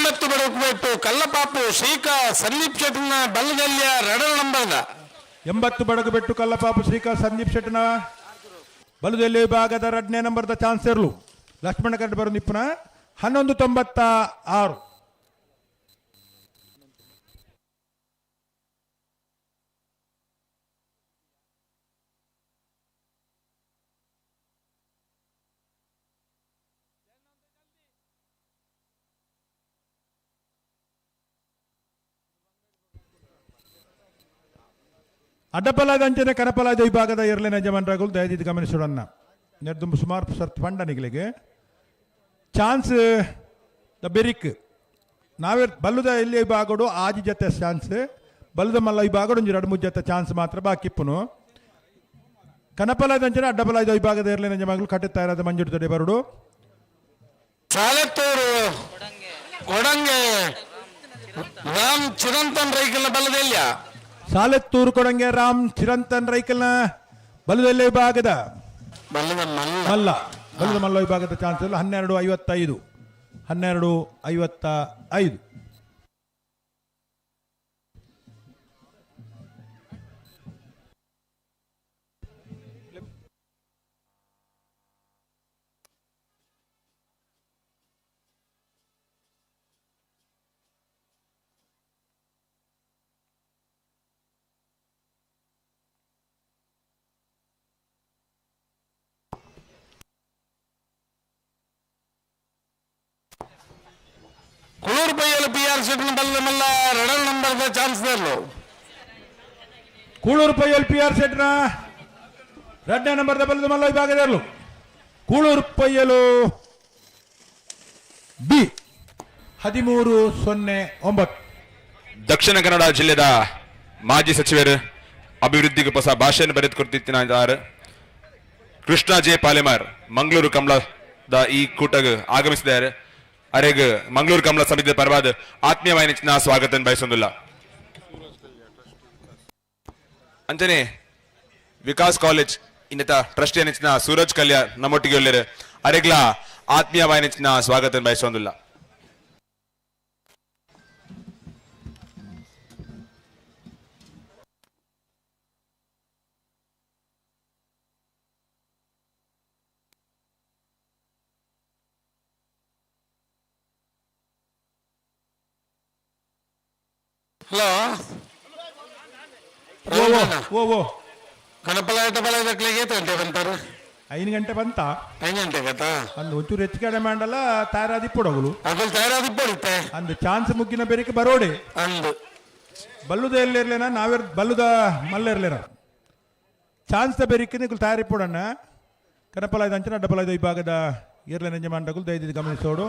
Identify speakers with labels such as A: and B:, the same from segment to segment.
A: 80 ಬಡಕು ಕಲ್ಲಪಾಪು ಶ್ರೀಕಾ ಸಂದೀಪ್ ಶೆಟ್ಟನ ಬಲ್ಲದಲ್ಲಿಯ ರಡರ ನಂಬರ್ದ.
B: 80 ಬಡಗುಬೆಟ್ಟು ಕಲ್ಲಪಾಪು ಶ್ರೀಕಾ ಸಂದೀಪ್ ಶೆಟ್ಟನ ಬಲುದೆಲ್ಲಿ ವಿಭಾಗದ 2ನೇ ನಂಬರ್ದ ಚಾನ್ಸರ್ಲು ಲಕ್ಷ್ಮಣ ಕರಡ್ ಬರು ನಿಪ್ಪುನ 11.96. ಅಡ್ಡಪಲಾದ ಅಂಚನೆ ಕನಪಲಾದ ವಿಭಾಗದ ಎರಲೇನ ಯಜಮಾನರಾಗಲು ದಯದಿದ್ದು ಗಮನಿಸೋಣ. ನೆರ್ದುಂಬು ಸುಮಾರು ಸರ್ತ್ ಫಂಡನಿಗಳಿಗೆ ಚಾನ್ಸ್ the ಬೆರಿಕ್ ನಾವೇ ಬಲ್ಲುದ ಎಲ್ಲಿ ವಿಭಾಗಡು ಆಜಿ ಜತೆ ಚಾನ್ಸ್, ಬಲ್ಲುದ ಮಲ್ಲ ವಿಭಾಗಡು ಒಂಜಿ 2-3 ಜತೆ ಚಾನ್ಸ್ ಮಾತ್ರ ಬಾಕಿಪ್ಪುನು. ಕನಪಲಾದ ಅಂಚನೆ ಅಡ್ಡಪಲಾದ ವಿಭಾಗದ ಎರಲೇನ ಯಜಮಾನಗಳು ಕಟ್ಟೆ ತಯಾರಾದ ಮಂಜೂರು ತಡೆ ಬರುಡು.
A: ಸಾಲೆತ್ತೂರು ಕೊಡಂಗೆ ರಾಮ್ ಚಿರಂತನ್ ರೈಕಲ್ನ ಬಲ್ಲದೆಲ್ಲಿಯ.
B: ಸಾಲೆತ್ತೂರು ಕೊಡಂಗೆ ರಾಮ್ ಚಿರಂತನ್ ರೈಕಲ್ನ ಬಲುದೆಲ್ಲೆ ವಿಭಾಗದ
A: ಬಲ್ಲದ ಮಲ್ಲ
B: ಮಲ್ಲ, ಬಲದ ಮಲ್ಲ ವಿಭಾಗದ ಚಾನ್ಸ್ 12.55, 12.55.
A: ಕುಳೂರು ಪೈಯಲು ಪಿ ಆರ್ ಶೆಟ್ಟನ ಬಲ್ಲದ ಮಲ್ಲ ರಡರ್ ನಂಬರ್ದ ಚಾನ್ಸ್ ದೇರ್ಲು.
B: ಕೂಳೂರು ಪೈಯಲ್ ಪಿ ಆರ್ ಶೆಟ್ನ 2ನೇ ನಂಬರ್ದ ಬಲದ ಮಲ್ಲ ವಿಭಾಗದ ಕೂಳೂರು ಪೈಯಲು ಬಿ 13.09.
C: ದಕ್ಷಿಣ ಕನ್ನಡ ಜಿಲ್ಲೆದ ಮಾಜಿ ಸಚಿವರು ಅಭಿವೃದ್ಧಿಗೆ ಹೊಸ ಭಾಷೆಯನ್ನು ಬರೆದು ಕೊಡ್ತಿದ್ದಾರೆ ಕೃಷ್ಣ ಜೆ ಪಾಲೆಮಾರ್ ಮಂಗಳೂರು ಕಮಲದ ಈ ಕೂಟಗ್ ಆಗಮಿಸಿದ್ದಾರೆ. ಅರೆಗ್ ಮಂಗಳೂರು ಕಮಲ ಸಮಿತಿಯ ಪರವಾದ ಆತ್ಮೀಯವಾದ ಸ್ವಾಗತ ಬಯಸೊಂದಿಲ್ಲ. ಅಂಚನೆ ವಿಕಾಸ್ ಕಾಲೇಜ್ ಇನ್ನಿತ ಟ್ರಸ್ಟಿ ಅನಿಚಿನ ಸೂರಜ್ ಕಲ್ಯ ನಮ್ಮೊಟ್ಟಿಗೆ ಒಳ್ಳೆರು ಅರೆಗ್ಲ ಆತ್ಮೀಯವಾದ ಸ್ವಾಗತ ಬಯಸೊಂದಿಲ್ಲ.
A: ಹಲೋ
B: ಓ ಓ ಓ
A: ಗಣಪಲಾಯಟ ಬಲದಕ್ಲಿಗೆ ಏತ್ ಗಂಟೆ ಬಂತಾರೆ?
B: 5 ಗಂಟೆ ಬಂತ.
A: 5 ಗಂಟೆ ಗತಾ?
B: ಅಂದು ಒಂಚೂರು ಹೆಚ್ಚು ಕಡೆ ಮಾಡಲ್ಲ ತಯಾರಾದಿಪ್ಪೊಡಗುಲು.
A: ಅಗಲ್ ತಯಾರಾದಿಪ್ಪೊಡಿತ್ತೆ.
B: ಅಂದು ಚಾನ್ಸ್ ಮುಗ್ಗಿನ ಬೇರೆಗೆ ಬರೋಡೆ.
A: ಅಂದು
B: ಬಲ್ಲುದ ಎಲ್ಲಿರ್ಲೇನ ನಾವೇ ಬಲ್ಲುದ ಮಲ್ಲ ಇರ್ಲೇನ ಚಾನ್ಸ್ the ಬೆರಿಕೆ ನಿಕುಲು ತಯಾರಿಪ್ಪೊಡಣ್ಣ. ಕನಪಲಾಯ್ದ ಅಂಚನ ಅಡ್ಡಪಲಾಯ್ದ ವಿಭಾಗದ ಇರ್ಲೇನ ಯಜಮಾನರಾಗಲು ದಯದಿದ್ದು ಗಮನಿಸೋಡು.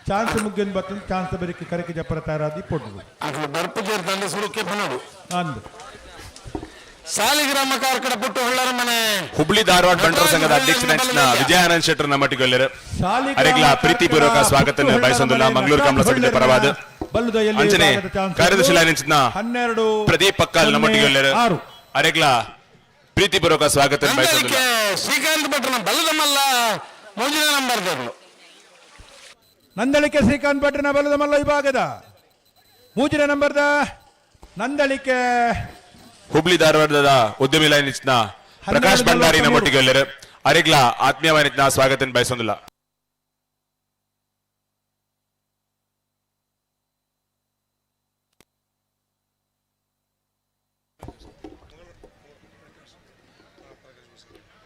B: ಚಾನ್ಸ್ ಮುಗ್ಗಿನ ಬರ್ತದೆ ಚಾನ್ಸ್ the ಬೆರಿಕೆ ಕರೆಕೆ ಜಪ್ಪರ ತಯಾರಾದಿ ಪೊಡ್ಡು.
A: ಅಗಲ್ ಬರ್ಪು ಜೇರ್ತಂಡ ಸುರುಕೆ ಪನೋಡು.
B: ಅಂದು
A: ಸಾಲಿಗ್ರಾಮ ಕಾರ್ಕಡ ಪುಟ್ಟು ಹೊಳ್ಳರ ಮನೆ
C: ಹುಬ್ಳಿ ಧಾರವಾಡ ಬಂಟರ ಸಂಘದ ಅಧ್ಯಕ್ಷ ವಿಜಯಾನಂದ್ ಶೆಟ್ಟರ್ ನಮ್ಮೊಟ್ಟಿಗೆ ಒಳ್ಳೆರು ಅರೆಗ್ಲ ಪ್ರೀತಿಪೂರ್ವಕ ಸ್ವಾಗತ ಬಯಸೊಂದಿಲ್ಲ ಮಂಗಳೂರು ಕಮಲ ಸಮಿತಿ ಪರವಾದ. ಅಂಚನೆ ಕಾರ್ಯದರ್ಶಿ ಲೈನ್
B: 12
C: ಪ್ರದೀಪ್ ಪಕ್ಕಲ್ ನಮ್ಮೊಟ್ಟಿಗೆ ಒಳ್ಳೆರು
B: 6.
C: ಅರೆಗ್ಲ ಪ್ರೀತಿಪೂರ್ವಕ ಸ್ವಾಗತ ಬಯಸೊಂದಿಲ್ಲ.
A: ನಂದಳಿಕೆ ಶ್ರೀಕಾಂತ್ ಭಟ್ರನ ಬಲ್ಲದ ಮಲ್ಲ ಮೂಜಿನ ನಂಬರ್ದವರು.
B: ನಂದಳಿಕೆ ಶ್ರೀಕಾಂತ್ ಭಟ್ರನ ಬಲದ ಮಲ್ಲ ವಿಭಾಗದ ಮೂಜಿನ ನಂಬರ್ದ ನಂದಳಿಕೆ.
C: ಹುಬ್ಳಿ ಧಾರವಾಡದ ಉದ್ಯಮಿ ಲೈನ್ ಪ್ರಕಾಶ್ ಭಂಡಾರಿ ನಮ್ಮೊಟ್ಟಿಗೆ ಒಳ್ಳೆರು ಅರೆಗ್ಲ ಆತ್ಮೀಯವಾದ ಸ್ವಾಗತ ಬಯಸೊಂದಿಲ್ಲ.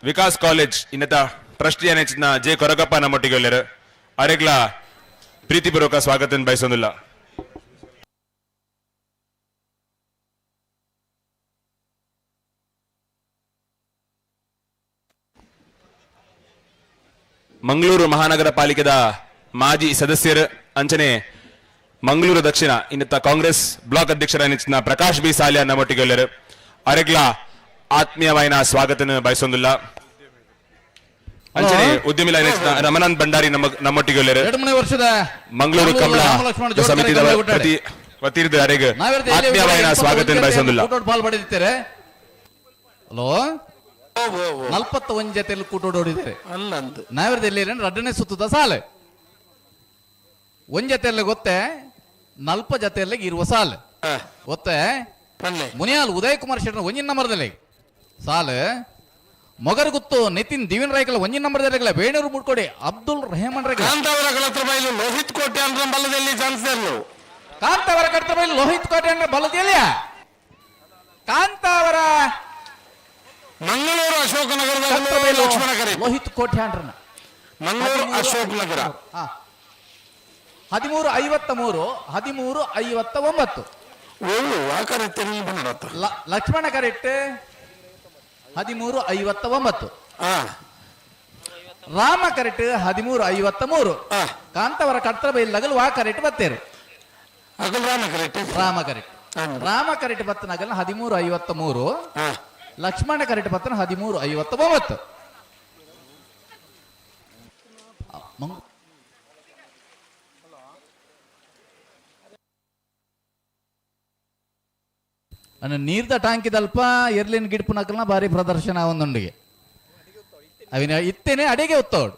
C: ವಿಕಾಸ್ ಕಾಲೇಜ್ ಇನ್ನತ ಟ್ರಸ್ಟಿ ಅನೆಚ್ನ ಜೆ ಕೊರಗಪ್ಪ ನಮ್ಮೊಟ್ಟಿಗೆ ಒಳ್ಳೆರು ಅರೆಗ್ಲ ಪ್ರೀತಿಪೂರ್ವಕ ಸ್ವಾಗತ ಬಯಸೊಂದಿಲ್ಲ. ಮಂಗಳೂರು ಮಹಾನಗರ ಪಾಲಿಕೆದ ಮಾಜಿ ಸದಸ್ಯರು ಅಂಚನೆ ಮಂಗಳೂರು ದಕ್ಷಿಣ ಇನ್ನಿತ ಕಾಂಗ್ರೆಸ್ ಬ್ಲಾಕ್ ಅಧ್ಯಕ್ಷರ ಪ್ರಕಾಶ್ ಬಿ ಸಾಲಿಯ ನಮ್ಮೊಟ್ಟಿಗೆ ಒಳ್ಳೆರು ಅರೆಗ್ಲ ಆತ್ಮೀಯವಾಯಿನ ಸ್ವಾಗತನ ಬಯಸೊಂದಿಲ್ಲ. ಅಂಚನೆ ಉದ್ಯಮಿ ಲೈನ್ ರಮನಾಥ್ ಭಂಡಾರಿ ನಮ್ಮೊಟ್ಟಿಗೆ ಒಳ್ಳೆರು
D: 2 ವರ್ಷದ
C: ಮಂಗಳೂರು ಕಮಲ ಸಮಿತಿದ ವತಿರ್ದ ಅರೆಗ್ ಆತ್ಮೀಯವಾಯಿನ ಸ್ವಾಗತನ ಬಯಸೊಂದಿಲ್ಲ.
D: ಪಾಲ್ ಪಡೆದಿದ್ದಾರೆ. ಹಲೋ 41 ಜೊತೆಯಲ್ಲಿ ಕೂಟೋಡು ಹೊಡಿದ್ದಾರೆ.
A: ಅಲ್ಲಂದು
D: ನಾವಿರದ ಎಲ್ಲಿ 2ನೇ ಸುತ್ತದ ಸಾಲೆ. ಒಂಜ ಜತೆಲ್ಲ ಗೊತ್ತೆ ನಲ್ಪ ಜತೆಲ್ಲ ಇರುವ ಸಾಲ್ ಒತ್ತೆ ಮುನಿಯಾಲ್ ಉದಯ್ ಕುಮಾರ್ ಶೆಟ್ಟರ್ ಒಂಜಿನ ನಂಬರ್ದಲ್ಲಿ ಸಾಲ್ ಮೊಗರಗುತ್ತು ನಿತಿನ್ ದಿವಿನ್ ರಾಯ್ಕಲ ಒಂಜಿನ ನಂಬರ್ದಲ್ಲಿ ವೇಣೂರು ಮುಡ್ಕೊಡಿ ಅಬ್ದುಲ್ ರೆಹಮಾನ್ ರೈಕಲ
A: ಕಾಂತಾವರ ಕಳತ್ರ ಬೈಲು ಲೋಹಿತ್ ಕೋಟೆ ಅಂದ್ರೆ ಬಲ್ಲದಲ್ಲಿ ಚಾನ್ಸ್ ಇರಲು
D: ಕಾಂತಾವರ ಕಡತ ಬೈಲು ಲೋಹಿತ್ ಕೋಟೆ ಅಂದ್ರೆ ಬಲದಲ್ಲಿ ಕಾಂತಾವರ
A: ಮಂಗಳೂರು ಅಶೋಕನಗರದ
D: ಕಡತ
A: ಲಕ್ಷ್ಮಣ ಕರೆ
D: ಲೋಹಿತ್ ಕೋಟೆ ಅಂಡ್ರನ
A: ಮಂಗಳೂರು ಅಶೋಕ್ ನಗರ
D: 13:53 13:59
A: ಒಳ್ಳು ಆ ಕರೆ ಬಂದತ್ತ
D: ಲಕ್ಷ್ಮಣ ಕರೆಕ್ಟ್ 13:59 ರಾಮ ಕರೆಕ್ಟ್ 13:53 ಕಾಂತವರ ಕಡ್ತರ ಬೈಲ್ ಲಗಲು ವಾ ಕರೆಕ್ಟ್ ಬತ್ತೇರು
A: ಅಗಲ್ ರಾಮ ಕರೆಕ್ಟ್
D: ರಾಮ ಕರೆಕ್ಟ್ ರಾಮ ಕರೆಕ್ಟ್ ಬತ್ತನಗಲ್ 13:53 ಲಕ್ಷ್ಮಣ ಕರೆಕ್ಟ್ ಬತ್ತನ 13:59. ನೀರ್ದ ಟಾಂಕಿದಲ್ಪ ಎರ್ಲಿನ ಗಿಡ್ಪುನಕಲ್ನ ಭಾರಿ ಪ್ರದರ್ಶನ ಒಂದೊಂಡಿಗೆ ಅವಿನ ಇತ್ತೇನೆ ಅಡಿಗೆ ಒತ್ತೋಡು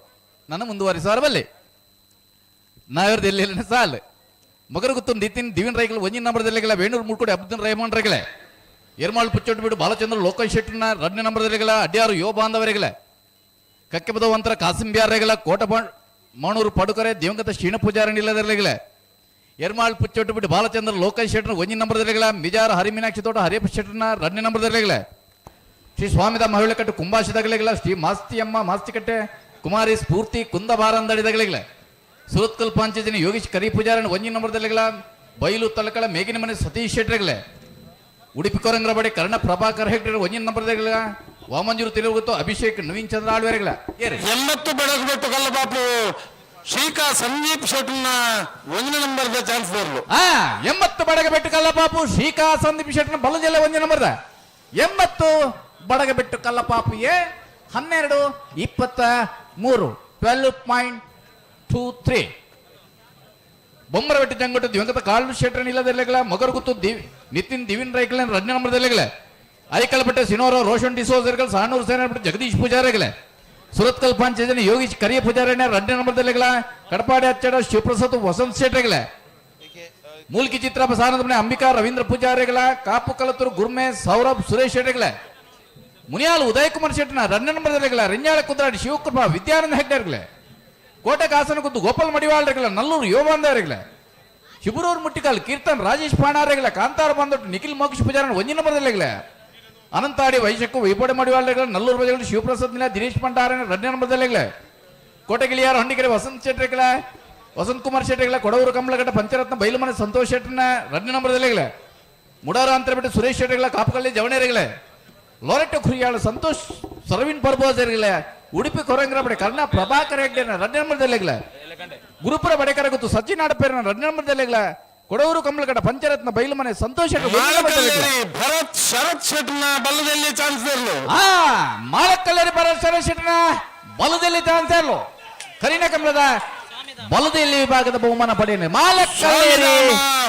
D: ನನ್ನ ಮುಂದುವರಿಸುವರ ಬಲ್ಲೆ ನಾವಿರ್ದು ಎಲ್ಲಿ ಸಾಲು ಮಗರು ಗೊತ್ತು ನಿತಿನ್ ದಿವಿನ್ ರೈಗಳು ಒಂಜಿನ ನಂಬರ್ದಲ್ಲಿಗಳ ವೇಣೂರು ಮುಡ್ಕೊಡಿ ಅಬ್ದುಲ್ ರೆಹಮಾನ್ ರೈಗಳೇ ಎರ್ಮಾಳ್ ಪುಚ್ಚೊಟ್ಟು ಬಿಡು ಬಾಲಚಂದ್ರ ಲೋಕೇಶ್ ಶೆಟ್ಟಿನ ಎರಡನೇ ನಂಬರ್ದಲ್ಲಿಗಳ ಅಡ್ಯಾರು ಯುವ ಬಾಂಧವರಿಗಳ ಕಕ್ಕೆಬದವಂತರ ಕಾಸಿಂ ಬಿಯಾರೆಗಳ ಕೋಟ ಮಾಣೂರು ಪಡುಕರೆ ದಿವಂಗತ ಶ್ರೀಣ ಪೂಜಾರಿ ನಿಲ್ಲದರ್ಲಿಗಳೇ ಎರ್ಮಾಳ್ ಪುಚ್ಚೊಟ್ಟು ಬಿಟ್ಟು ಬಾಲಚಂದ್ರ ಲೋಕೇಶ್ ಶೆಟ್ಟರ್ ಒಂಜಿನ ನಂಬರ್ದಲ್ಲಿಗಳ ಮಿಜಾರ್ ಹರಿಮೀನಾಕ್ಷಿ ತೋಟ ಹರಿಯಪ್ಪ ಶೆಟ್ಟರ್ನ ಎರಡನೇ ನಂಬರ್ದಲ್ಲಿಗಳ ಶ್ರೀ ಸ್ವಾಮಿದ ಮಹಿಳೆಕಟ್ಟು ಕುಂಬಾಶಿದಗಳಿಗಳ ಶ್ರೀ ಮಾಸ್ತಿಯಮ್ಮ ಮಾಸ್ತಿಕಟ್ಟೆ ಕುಮಾರಿ ಸ್ಫೂರ್ತಿ ಕುಂದಬಾರಂದಡಿದಗಳಿಗಳ ಸುರತ್ಕಲ್ ಪಂಚಾಯತಿನ ಯೋಗೀಶ್ ಕರಿ ಪೂಜಾರನ ಒಂಜಿನ ನಂಬರ್ದಲ್ಲಿಗಳ ಬೈಲು ತಲಕಳ ಮೇಗಿನ ಮನೆ ಸತೀಶ್ ಶೆಟ್ಟರ್ಗಳೇ ಉಡುಪಿ ಕೊರಂಗ್ರಬಡಿ ಕರ್ಣ ಪ್ರಭಾಕರ್ ಹೆಗ್ಡೆ ಒಂಜಿನ ನಂಬರ್ದಲ್ಲಿಗಳ ವಾಮಂಜೂರು ತಿಳಿಯುತ್ತು ಅಭಿಷೇಕ್ ನವೀನ್ ಚಂದ್ರ ಆಳ್ವೇರೆಗಳ
A: 80 ಬೆಳಕು ಕಲ್ಲಬಾಪು ಶ್ರೀಕಾ ಸಂದೀಪ್ ಶೆಟ್ಟರ್ನ ಒಂದನೇ ನಂಬರ್ದ ಚಾನ್ಸ್ ಬರ್ಲು
D: 80 ಬಡಗಬೆಟ್ಟು ಕಲ್ಲಪಾಪು ಶ್ರೀಕಾ ಸಂದೀಪ್ ಶೆಟ್ಟರ್ನ ಬಲಜಲ್ಲ ಒಂದೇ ನಂಬರ್ದ 80 ಬಡಗಬೆಟ್ಟು ಕಲ್ಲಪಾಪು ಎ 12:23 12.23. ಬೊಮ್ಮರಬೆಟ್ಟು ಜಂಗಟ್ಟು ದಿವಂಗತ ಕಾಳು ಶೆಟ್ಟರ್ ನಿಲ್ಲದೆಲೆಗಳ ಮಗರುಗುತ್ತು ನಿತಿನ್ ದಿವಿನ್ ರೈಕಲ ಎರಡನೇ ನಂಬರ್ದೆಲೆಗಳ ಐಕಲ್ಪಟ್ಟೆ ಸಿನೋರ ರೋಷನ್ ಡಿಸೋಜರ್ಗಳು ಸಾಣೂರು ಸೇನಾಪಟ್ಟೆ ಜಗದೀಶ್ ಪೂಜಾರಿಗಳೇ ಸುರತ್ಕಲ್ ಪಂಚಾಯತ್ ಯೋಗೀಶ್ ಕರಿಯ ಪೂಜಾರಣ್ಯ ಎರಡನೇ ನಂಬರ್ದೆಲೆಗಳ ಕಡಪಾಡಿ ಅಚ್ಚಡ ಶಿವಪ್ರಸಾದ್ ವಸಂತ್ ಶೆಟ್ಟರ್ಗಳೇ ಮೂಲ್ಕಿ ಚಿತ್ರ ಸಾನದ ಮನೆ ಅಂಬಿಕಾ ರವೀಂದ್ರ ಪೂಜಾರಿಗಳ ಕಾಪು ಕಲತೂರು ಗುರ್ಮೆ ಸೌರಭ್ ಸುರೇಶ್ ಶೆಟ್ಟರ್ಗಳೇ ಮುನಿಯಾಲ್ ಉದಯ್ ಕುಮಾರ್ ಶೆಟ್ಟನ ಎರಡನೇ ನಂಬರ್ದೆಲೆಗಳ ರಿಂಜಾಳ ಕುದ್ರಾಡಿ ಶಿವಕೃಪಾ ವಿದ್ಯಾನಂದ ಹೆಗ್ಡೆರ್ಗಳೇ ಕೋಟೆ ಕಾಸನ ಕುದ್ದು ಗೋಪಾಲ್ ಮಡಿವಾಳರಿಗಳ ನಲ್ಲೂರು ಯೋಬಾಂದವರಿಗಳೇ ಶಿಬರೂರು ಮುಟ್ಟಿಕಾಲ್ ಕೀರ್ತನ್ ರಾಜೇಶ್ ಪಾಣಾರೆಗಳ ಕಾಂತಾರ ಬಂದೊಟ್ಟು ನಿಖಿಲ್ ಮೋಕ್ಷ ಪೂಜಾರನ ಒಂಜಿನ ನಂಬರ್ದೆಲೆಗಳೇ ಅನಂತಾಡಿ ವೈಶಕ್ಕು ವೈಪೋಡೆ ಮಡಿವಾಳರಿಗಳ ನಲ್ಲೂರು ಬಜೆಗಳು ಶಿವಪ್ರಸಾದ್ ನಿಲ ದಿನೇಶ್ ಭಂಡಾರನ ಎರಡನೇ ನಂಬರ್ದೆಲೆಗಳೇ ಕೋಟೆಗಿಳಿಯಾರ ಹೊಂಡಿಕೆರೆ ವಸಂತ್ ಶೆಟ್ಟರ್ಗಳ ವಸಂತ್ ಕುಮಾರ್ ಶೆಟ್ಟರ್ಗಳ ಕೊಡವೂರು ಕಮಲಘಟ್ಟ ಪಂಚರತ್ನ ಬೈಲುಮನೆ ಸಂತೋಷ್ ಶೆಟ್ಟರ್ನ ಎರಡನೇ ನಂಬರ್ದೆಲೆಗಳೇ ಮುಡಾರ ಅಂತರ್ಬಿಟ್ಟು ಸುರೇಶ್ ಶೆಟ್ಟರ್ಗಳ ಕಾಪುಕಳ್ಳಿ ಜವಣೇರಿಗಳೇ ಲೋರೆಟ್ಟೊ ಖುರಿಯಾಳ ಸಂತೋಷ್ ಸರವಿನ್ ಪರ್ಬೋಜರ್ಗಳೇ ಉಡುಪಿ ಕೊರಂಗ್ರಬಡೆ ಕರ್ಣ ಪ್ರಭಾಕರ್ ಹೆಗ್ಡೆನ ಎರಡನೇ ನಂಬರ್ದೆಲೆಗಳೇ ಗುರುಪುರ ಬಡಕರ ಗೊತ್ತು ಸಚಿನ್ ಆಡಪೇರನ ಎರಡನೇ ನಂಬರ್ದೆಲೆಗಳೇ ಕೊಡವೂರು ಕಮಲಘಟ್ಟ ಪಂಚರತ್ನ ಬೈಲುಮನೆ ಸಂತೋಷ್ ಶೆಟ್ಟರ್ ಒಂದನೇ ನಂಬರ್ದೆಲೆಗಳೇ.
A: ಭರತ್ ಶರತ್ ಶೆಟ್ಟರ್ನ ಬಲ್ಲದಲ್ಲಿ ಚಾನ್ಸ್ ಇರಲು
D: ಮಾಳಕಲ್ಲೇರಿ ಭರತ್ ಶರತ್ ಶೆಟ್ಟರ್ನ ಬಲದಲ್ಲಿ ಚಾನ್ಸ್ ಇರಲು ಕರಿನ ಕಮಲದ ಬಲದಲ್ಲಿ ವಿಭಾಗದ ಬಹುಮಾನ ಪಡೆಯಲಿ ಮಾಲಕಲ್ಲೇರಿ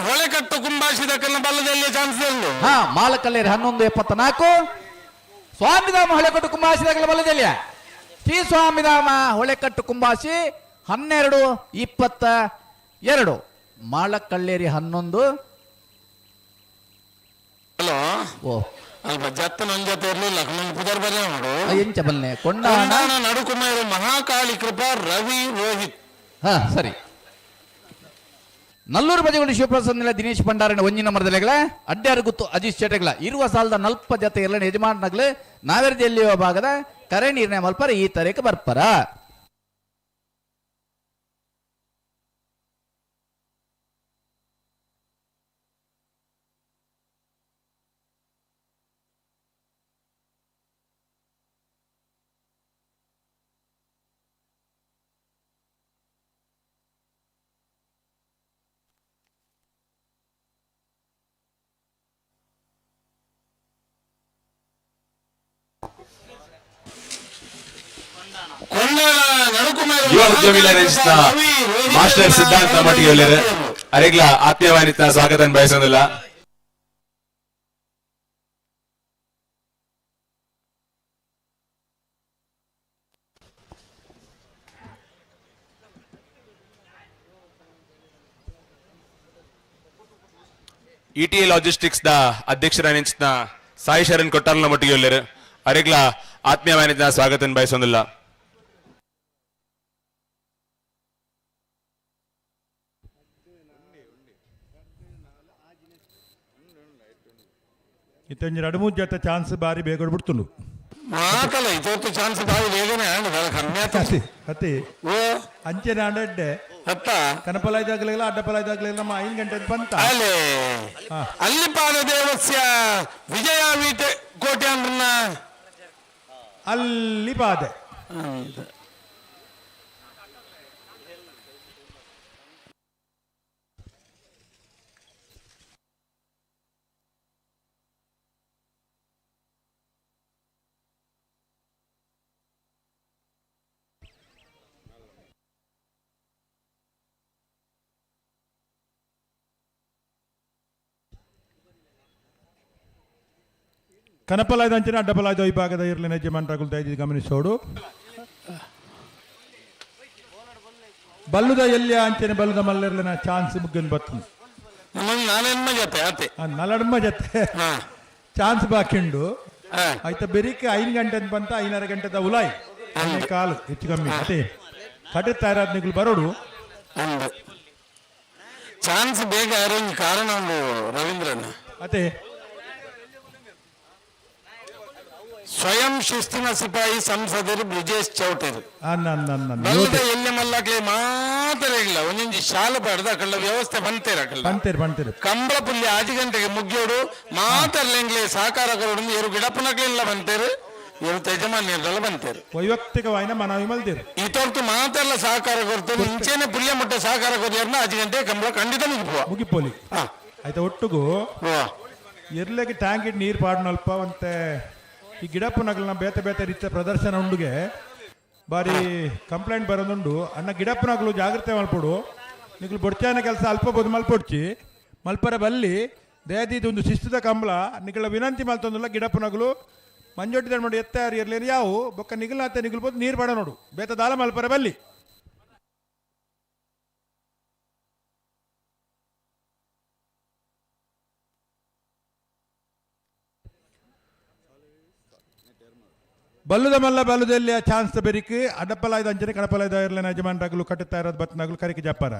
A: ಹೊಳೆಕಟ್ಟು ಕುಂಬಾಶಿದಕ್ಕನ್ನ ಬಲ್ಲದಲ್ಲಿ ಚಾನ್ಸ್ ಇರಲು
D: ಮಾಲಕಲ್ಲೇರಿ 11:74 ಸ್ವಾಮಿಧಾಮ ಹೊಳೆಕಟ್ಟು ಕುಂಬಾಶಿದಾಗಲ ಬಲದಲ್ಲಿ ಶ್ರೀ ಸ್ವಾಮಿಧಾಮ ಹೊಳೆಕಟ್ಟು ಕುಂಬಾಶಿ 12:22 ಮಾಳಕಲ್ಲೇರಿ 11.
A: ಹಲೋ
D: ಓ
A: ಅಲ್ಪ ಜತ್ತನ ಒಂದ್ ಜೊತೆ ಇರ್ಲಿಲ್ಲ ಲಕ್ಷ್ಮಣ ಪುದರ್ ಬರೇ ನೋಡು
D: ಎಂಚ ಬಲ್ನೆ ಕೊಂಡಾಣ
A: ನಡುಕುಮಾರ ಮಹಾಕಾಳಿ ಕೃಪಾ ರವಿ ರೋಹಿತ್.
D: ಸರಿ ನಲ್ಲೂರು ಬಜೆಗೊಂಡು ಶಿವಪ್ರಸಾದ್ ನಿಲ ದಿನೇಶ್ ಭಂಡಾರನ ಒಂಜಿನ ಮರದಲೆಗಳ ಅಡ್ಡಾರು ಗುತ್ತು ಅಜೀಶ್ ಚಟಗಳ ಇರುವ ಸಾಲದ ನಲ್ಪ ಜತೆ ಎಲ್ಲ ಯಜಮಾನಗಳು ನಾವೆರದೆಲ್ಲಿಯ ಭಾಗದ ಕರೆ ನಿರ್ಣಯ ಮಲ್ಪರ ಈ ತರೇಕ ಬರ್ಪರ.
C: ಯುವ ಉದ್ಯಮಿಲ ರಚಿತ ಮಾಸ್ಟರ್ ಸಿದ್ಧಾಂತ ಮಟ್ಟಿಗೆ ಅರೆಗ್ಲ ಆತ್ಮೀಯವಾನಿತ ಸ್ವಾಗತ ಬಯಸೋದಿಲ್ಲ. ಇಟಿಎ ಲಾಜಿಸ್ಟಿಕ್ಸ್ the ಅಧ್ಯಕ್ಷರಾನಿಂಚಿನ ಸಾಯಿ ಶರಣ್ ಕೊಟ್ಟಾರ್ನ ಮಟ್ಟಿಗೆ ಉಲ್ಲೇರು. ಅರೆಗ್ಲ ಆತ್ಮೀಯವಾದ ಸ್ವಾಗತ ಬಯಸೊಂದಿಲ್ಲ.
B: ಇತ್ತೊಂಜಿ ರಡು ಮೂರು ಜೊತೆ ಚಾನ್ಸ್ ಬಾರಿ ಬೇಗ ಬಿಡ್ತುಂಡು.
A: ಮಾತಲ್ಲ ಇದೊತ್ತು ಚಾನ್ಸ್ ಬಾರಿ ಬೇಗನೆ ಆಂಡ್ ಕಮ್ಮಿ ಆತ.
B: ಅತಿ ಅತಿ
A: ಓ
B: ಅಂಚೆನೆ ಆಂಡೆಡ್ಡೆ
A: ಅತ್ತ
B: ಕನಪಲಾಯ್ದಾಗ್ಲಿಲ್ಲ ಅಡ್ಡಪಲಾಯ್ದಾಗ್ಲಿಲ್ಲ ನಮ್ಮ 5 ಗಂಟೆ ಬಂತ.
A: ಅಲೆ
B: ಹಾ.
A: ಅಲ್ಲಿಪಾದ ದೇವಸ್ಯ ವಿಜಯ ವೀಟೆ ಕೋಟೆ ಅಂದ್ರನ್ನ
B: ಅಲ್ಲಿ ಪಾದೆ. ಕನಪಲಾಯ್ದ ಅಂಚಿನ ಅಡ್ಡಪಲಾಯ್ದ ವಿಭಾಗದ ಇರ್ಲಿನ ಯಜಮಾನ್ರಾಗುಲ್ ದಯದಿ ಗಮನಿಸೋಡು. ಬಲ್ಲುದ ಎಲ್ಲಿಯ ಅಂಚನೆ ಬಲ್ಲುದ ಮಲ್ಲಿರ್ಲಿನ ಚಾನ್ಸ್ ಮುಗ್ಗನ್ ಬತ್ತು.
A: ನಮ್ಮಲ್ಲಿ ನಾನೆನ್ಮ ಜೊತೆ ಆತೆ.
B: ನಲಡ್ಮ ಜೊತೆ
A: ಹಾ
B: ಚಾನ್ಸ್ ಬಾಕಿಂಡು.
A: ಹಾ.
B: ಆಯ್ತಾ ಬೆರಿಕೆ 5 ಗಂಟೆ ಅಂತ ಬಂತ 5.5 ಗಂಟೆದ ಉಲಾಯ್ ಕಾಲು ಹೆಚ್ಚು ಕಮ್ಮಿ ಅದೇ ಕಡೆ ತಯಾರಾದ ನಿಗುಲು ಬರೋಡು.
A: ಅಂದು ಚಾನ್ಸ್ ಬೇಗ ಅರೇಂಜ್ ಕಾರಣ ಒಂದು ರವೀಂದ್ರನ.
B: ಅದೇ
A: ಸ್ವಯಂ ಶಿಸ್ತಿನ ಸಿಪಾಯಿ ಸಂಸದರು ಬ್ರಿಜೇಶ್ ಚೌಟರು.
B: ಅನ್ನ ಅನ್ನ ಅನ್ನ
A: ಬಲ್ಲದ ಎಲ್ಲಿ ಮಲ್ಲಕ್ಲೆ ಮಾತ್ರ ಇಲ್ಲ ಒಂದೊಂದು ಶಾಲೆ ಪಾಡ್ದ ಅಕಲ್ಲ ವ್ಯವಸ್ಥೆ ಬಂತೇರ ಅಕಲ್ಲ.
B: ಬಂತೇರು ಬಂತೇರು.
A: ಕಂಬಳ ಪುಲ್ಲಿ 5 ಗಂಟೆಗೆ ಮುಗ್ಯೋಡು ಮಾತರ್ಲೆಂಗ್ಲೆ ಸಹಕಾರ ಕೊರಡು ಏರು ಗಿಡಪ್ಪನಕ್ಲೆಲ್ಲ ಬಂತೇರು ಏರು ಯಜಮಾನ್ಯರೆಲ್ಲ ಬಂತೇರು.
B: ವೈಯಕ್ತಿಕವಾಯಿನ ಮನವಿ ಮಲ್ದಿರು.
A: ಈ ತೋರ್ತು ಮಾತೆಲ್ಲ ಸಹಕಾರ ಕೊಡ್ತೇನೆ ಇಂಚೇನೆ ಪುಲ್ಯ ಮುಟ್ಟ ಸಹಕಾರ ಕೊರಿಯರ್ನ 5 ಗಂಟೆ ಕಂಬಳ ಖಂಡಿತ ಮುಗಿಪುವ.
B: ಮುಗಿಪೋಲಿ.
A: ಹಾ.
B: ಆಯ್ತಾ ಒಟ್ಟುಗು
A: ಓ.
B: ಎರ್ಲೆಗೆ ಟ್ಯಾಂಕ್ ಇಟ್ಟು ನೀರು ಪಾಡ್ನಲ್ಪ ಅಂತೆ ಈ ಗಿಡಪ್ಪನಗಲ್ನ ಬೇತೆ ಬೇತೆ ರೀತಿಯ ಪ್ರದರ್ಶನ ಉಂಡುಗೆ ಬಾರಿ ಕಂಪ್ಲೇಂಟ್ ಬರೋದುಂಡು. ಅಣ್ಣ ಗಿಡಪ್ಪನಗಲು ಜಾಗ್ರತೆ ಮಲ್ಪೊಡು ನಿಗುಲು ಬೊಡ್ಚಾನ ಕೆಲಸ ಅಲ್ಪ ಬೋದು ಮಲ್ಪೊಡ್ಚಿ ಮಲ್ಪರ ಬಲ್ಲಿ ದಯದೀದು ಒಂದು ಶಿಸ್ತುದ ಕಂಬಳ ನಿಗಳ ವಿನಂತಿ ಮಲ್ತೊಂದುಲ್ಲ. ಗಿಡಪ್ಪನಗಲು ಮಂಜೊಟ್ಟಿ ಮಾಡಿ ಎತ್ತಾರು ಇರ್ಲೇನು ಯಾವು ಬೊಕ್ಕ ನಿಗಲಾತೆ ನಿಗಲ್ಬೋದು ನೀರು ಬಡ ನೋಡು ಬೇತ ದಾಲ ಮಲ್ಪರ ಬಲ್ಲಿ. ಬಲ್ಲುದ ಮಲ್ಲ ಬಲ್ಲುದಲ್ಲಿ ಚಾನ್ಸ್ ಬೆರಿಕ್ ಅಡ್ಡಪಲಾಯ್ದ ಅಂಚನೆ ಕಣಪಲಾಯ್ದ ಇರ್ಲಿನ ಯಜಮಾನ್ರಾಗಲು ಕಟ್ಟುತ್ತಾ ಇರೋದು ಬತ್ನಾಗಲು ಕರಿಕೆ ಜಪ್ಪಾರ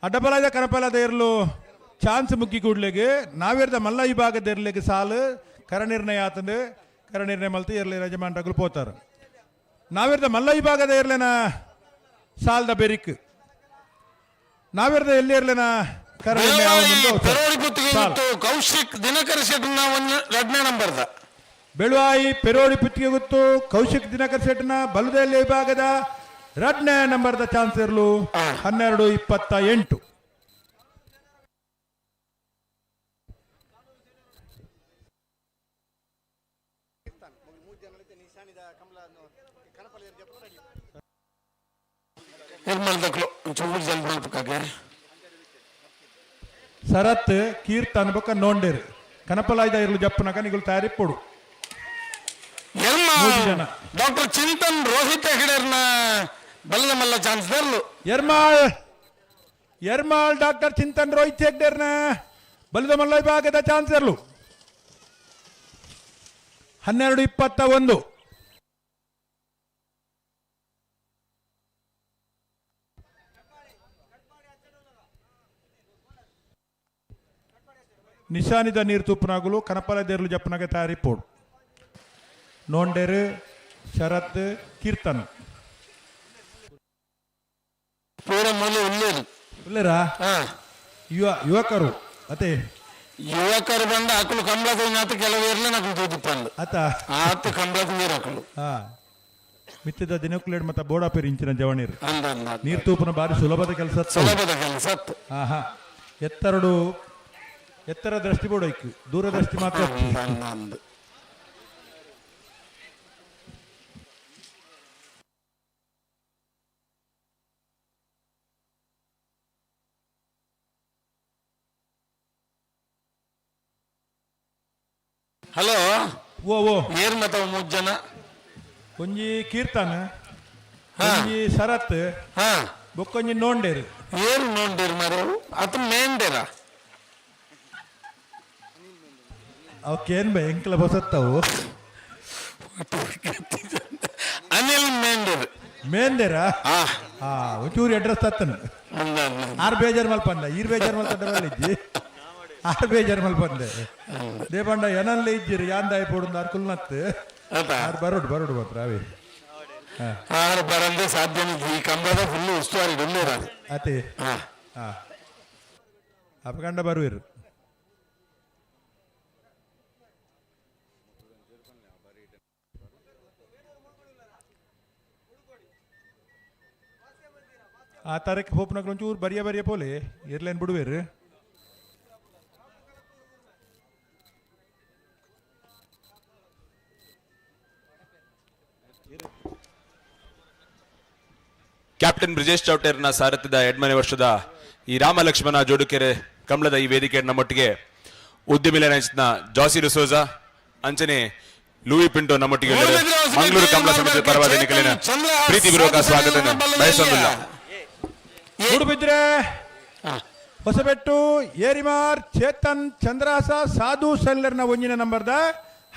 B: ಅಡ್ಡಪಲಾಯ್ದ ಕಣಪಲಾದ ಇರಲು ಚಾನ್ಸ್ ಮುಗ್ಗಿ ಕೂಡ್ಲೆಗೆ ನಾವೇರ್ದ ಮಲ್ಲ ವಿಭಾಗದ ಇರ್ಲಿಗೆ ಸಾಲು ಕರನಿರ್ಣಯ ಆತಂದು ಕರನಿರ್ಣಯ ಮಲ್ತು ಇರ್ಲಿ ಯಜಮಾನ್ರಾಗಲು ಪೋತಾರ. ನಾವೇರ್ದ ಮಲ್ಲ ವಿಭಾಗದ ಇರ್ಲಿನ ಸಾಲ್ದ ಬೆರಿಕ್ ನಾವೇರ್ದ ಎಲ್ಲಿ ಇರ್ಲಿನ ಕರನಿರ್ಣಯ ಆವೊಂದು
A: ಪೆರೋಡಿ ಪುತ್ತಿಗೆ
B: ಸಾಲು.
A: ಇತ್ತು ಕೌಶಿಕ್ ದಿನಕರ ಶೆಟ್ನ ಒಂದು 2ನೇ ನಂಬರ್ದ.
B: ಬೆಳುವಾಯಿ ಪೆರೋಡಿ ಪುತ್ತಿಗೆ ಗೊತ್ತು ಕೌಶಿಕ್ ದಿನಕರ್ ಶೆಟ್ನ ಬಲುದೆಯಲ್ಲಿ ವಿಭಾಗದ 2ನೇ ನಂಬರ್ದ ಚಾನ್ಸ್ ಇರಲು 12:28.
A: ನಿರ್ಮಲದಕ್ಲು ಚೂರು ಜಲ್ ಮಲ್ಪಕ್ಕಾಗೆ.
B: ಶರತ್ ಕೀರ್ತನ್ ಬೊಕ್ಕ ನೋಂಡೇರು ಕನಪಲಾಯ್ದ ಇರಲು ಜಪ್ಪನಕ ನಿಗುಲು ತಯಾರಿ ಪೊಡು.
A: ಎರ್ಮ
B: ಮೂಜಿ ಜನ.
A: ಡಾಕ್ಟರ್ ಚಿಂತನ್ ರೋಹಿತ್ ಹೆಗಡೆರ್ನ ಬಲ್ಲದ ಮಲ್ಲ ಚಾನ್ಸ್ ದರ್ಲು.
B: ಎರ್ಮಾಳ್ ಎರ್ಮಾಳ್ ಡಾಕ್ಟರ್ ಚಿಂತನ್ ರೋಹಿತ್ ಹೆಗ್ಡೇರ್ನ ಬಲದ ಮಲ್ಲ ವಿಭಾಗದ ಚಾನ್ಸ್ ಇರಲು 12:21. ನಿಶಾನಿದ ನೀರು ತುಪ್ಪನಾಗಲು ಕನಪಲ ದೇರ್ಲು ಜಪ್ಪನಾಗ ತಯಾರಿ ಪೋಡು ನೋಂಡೇರು ಶರತ್ ಕೀರ್ತನ್.
A: ಪೂರ ಮೂಲೆ ಉಳ್ಳೇರು.
B: ಉಳ್ಳೇರಾ?
A: ಹಾ.
B: ಯುವಕರು ಅತೆ.
A: ಯುವಕರು ಬಂದ ಅಕಲು ಕಂಬಳದ ನಾತು ಕೆಲವು ಇರ್ಲಿ ನಕಲು ತೂದಿಪ್ಪಂದು.
B: ಆತ.
A: ಆತು ಕಂಬಳದ ನೀರು ಅಕಲು.
B: ಹಾ ಮಿತ್ತಿದ ದಿನಕ್ಕುಲೇಡ್ ಮತ್ತೆ ಬೋಡಾಪೇರು ಇಂಚಿನ ಜವಣೀರು.
A: ಅಂದ ಅಂದ.
B: ನೀರು ತೂಪನ ಬಾರಿ ಸುಲಭದ ಕೆಲಸ.
A: ಸುಲಭದ ಕೆಲಸ ಅತ್ತು.
B: ಆಹಾ ಎತ್ತರಡು ಎತ್ತರ ದೃಷ್ಟಿ ಬೋಡೈಕ್ ದೂರದೃಷ್ಟಿ ಮಾತ್ರ.
A: ಅಂದ ಅಂದ ಅಂದ. ಹಲೋ.
B: ಓ ಓ.
A: ಏರ್ ಮತ ಮೂರು ಜನ.
B: ಒಂಜಿ ಕೀರ್ತನ್
A: ಹಾ.
B: ಒಂಜಿ ಶರತ್
A: ಹಾ.
B: ಬೊಕ್ಕೊಂಜಿ ನೋಂಡೇರು.
A: ಏರ್ ನೋಂಡೇರು ಮಾರು ಅತ ಮೇಂಡೇರ.
B: ಅವಕ್ಕೇನ್ ಬೈ ಎಂಕ್ಲ ಬಸತ್ತವು.
A: ಅನಿಲ್ ಮೇಂಡರ್.
B: ಮೇಂದೇರಾ?
A: ಆ.
B: ಹಾ, ಒಂಚೂರು ಅಡ್ರೆಸ್ ತತ್ತನು.
A: ಅಂದ.
B: ಆರ್ ಬೇಜಾರ್ ಮಲ್ಪಂದ, ಈರ್ ಬೇಜಾರ್ ಮಲ್ತಂಡ ಇಜ್ಜಿ, ಆರ್ ಬೇಜಾರ್ ಮಲ್ಪಂದೆ. ದೇಪಂಡ ಎನಲ್ಲ ಇಜ್ಜಿರಿ, ಯಾಂದಾಯ ಪೋಡುಂದು ಆರ್ ಕುಲ್ನತ್ತು.
A: ಆತ.
B: ಆರ್ ಬರೋಡು ಬರೋಡು ಮಾತ್ರ ಅವೇ.
A: ಆರು ಬರಂದೆ ಸಾಧ್ಯ ಈ ಕಂಬದ ಫುಲ್ ಉಸ್ತುವಾರಿ ಉಳ್ಳೇರ.
B: ಅತೆ.
A: ಹಾ.
B: ಹಾ, ಅಪಗಂಡ ಬರುವಿರು. ಆ ತಾರೀಕು ಪೋಪ್ನಕ್ಲು ಒಂಚೂರು ಬರಿಯ ಬರಿಯ ಪೋಲೆ ಇರ್ಲೇನು ಬಿಡುವೇರು.
C: ಕ್ಯಾಪ್ಟನ್ ಬ್ರಿಜೇಶ್ ಚೌಟೇರ್ನ ಸಾರಥ್ಯದ 2ನೇ ವರ್ಷದ ಈ ರಾಮ ಲಕ್ಷ್ಮಣ ಜೋಡುಕೆರೆ ಕಂಬಳದ ಈ ವೇದಿಕೆ ನಮ್ಮೊಟ್ಟಿಗೆ ಉದ್ಯಮಿಲ ಜಾಸಿ ಡಿಸೋಜಾ ಅಂಚನೆ ಲೂಯಿ ಪಿಂಟೋ ನಮ್ಮೊಟ್ಟಿಗೆ ಇದ್ದಾರೆ. ಮಂಗಳೂರು ಕಂಬಳ ಸಮಿತಿ ಪರವಾದ ನಿಖಲಿನ ಪ್ರೀತಿಪೂರ್ವಕ ಸ್ವಾಗತ ಬಯಸೋದಿಲ್ಲ.
B: ಮೂಡುಬಿದ್ರೆ ಹೊಸಬೆಟ್ಟು ಏರಿಮಾರ್ ಚೇತನ್ ಚಂದ್ರಹಾಸ ಸಾಧು ಸೆಲ್ಲರ್ನ ಒಂಜಿನ ನಂಬರ್ದ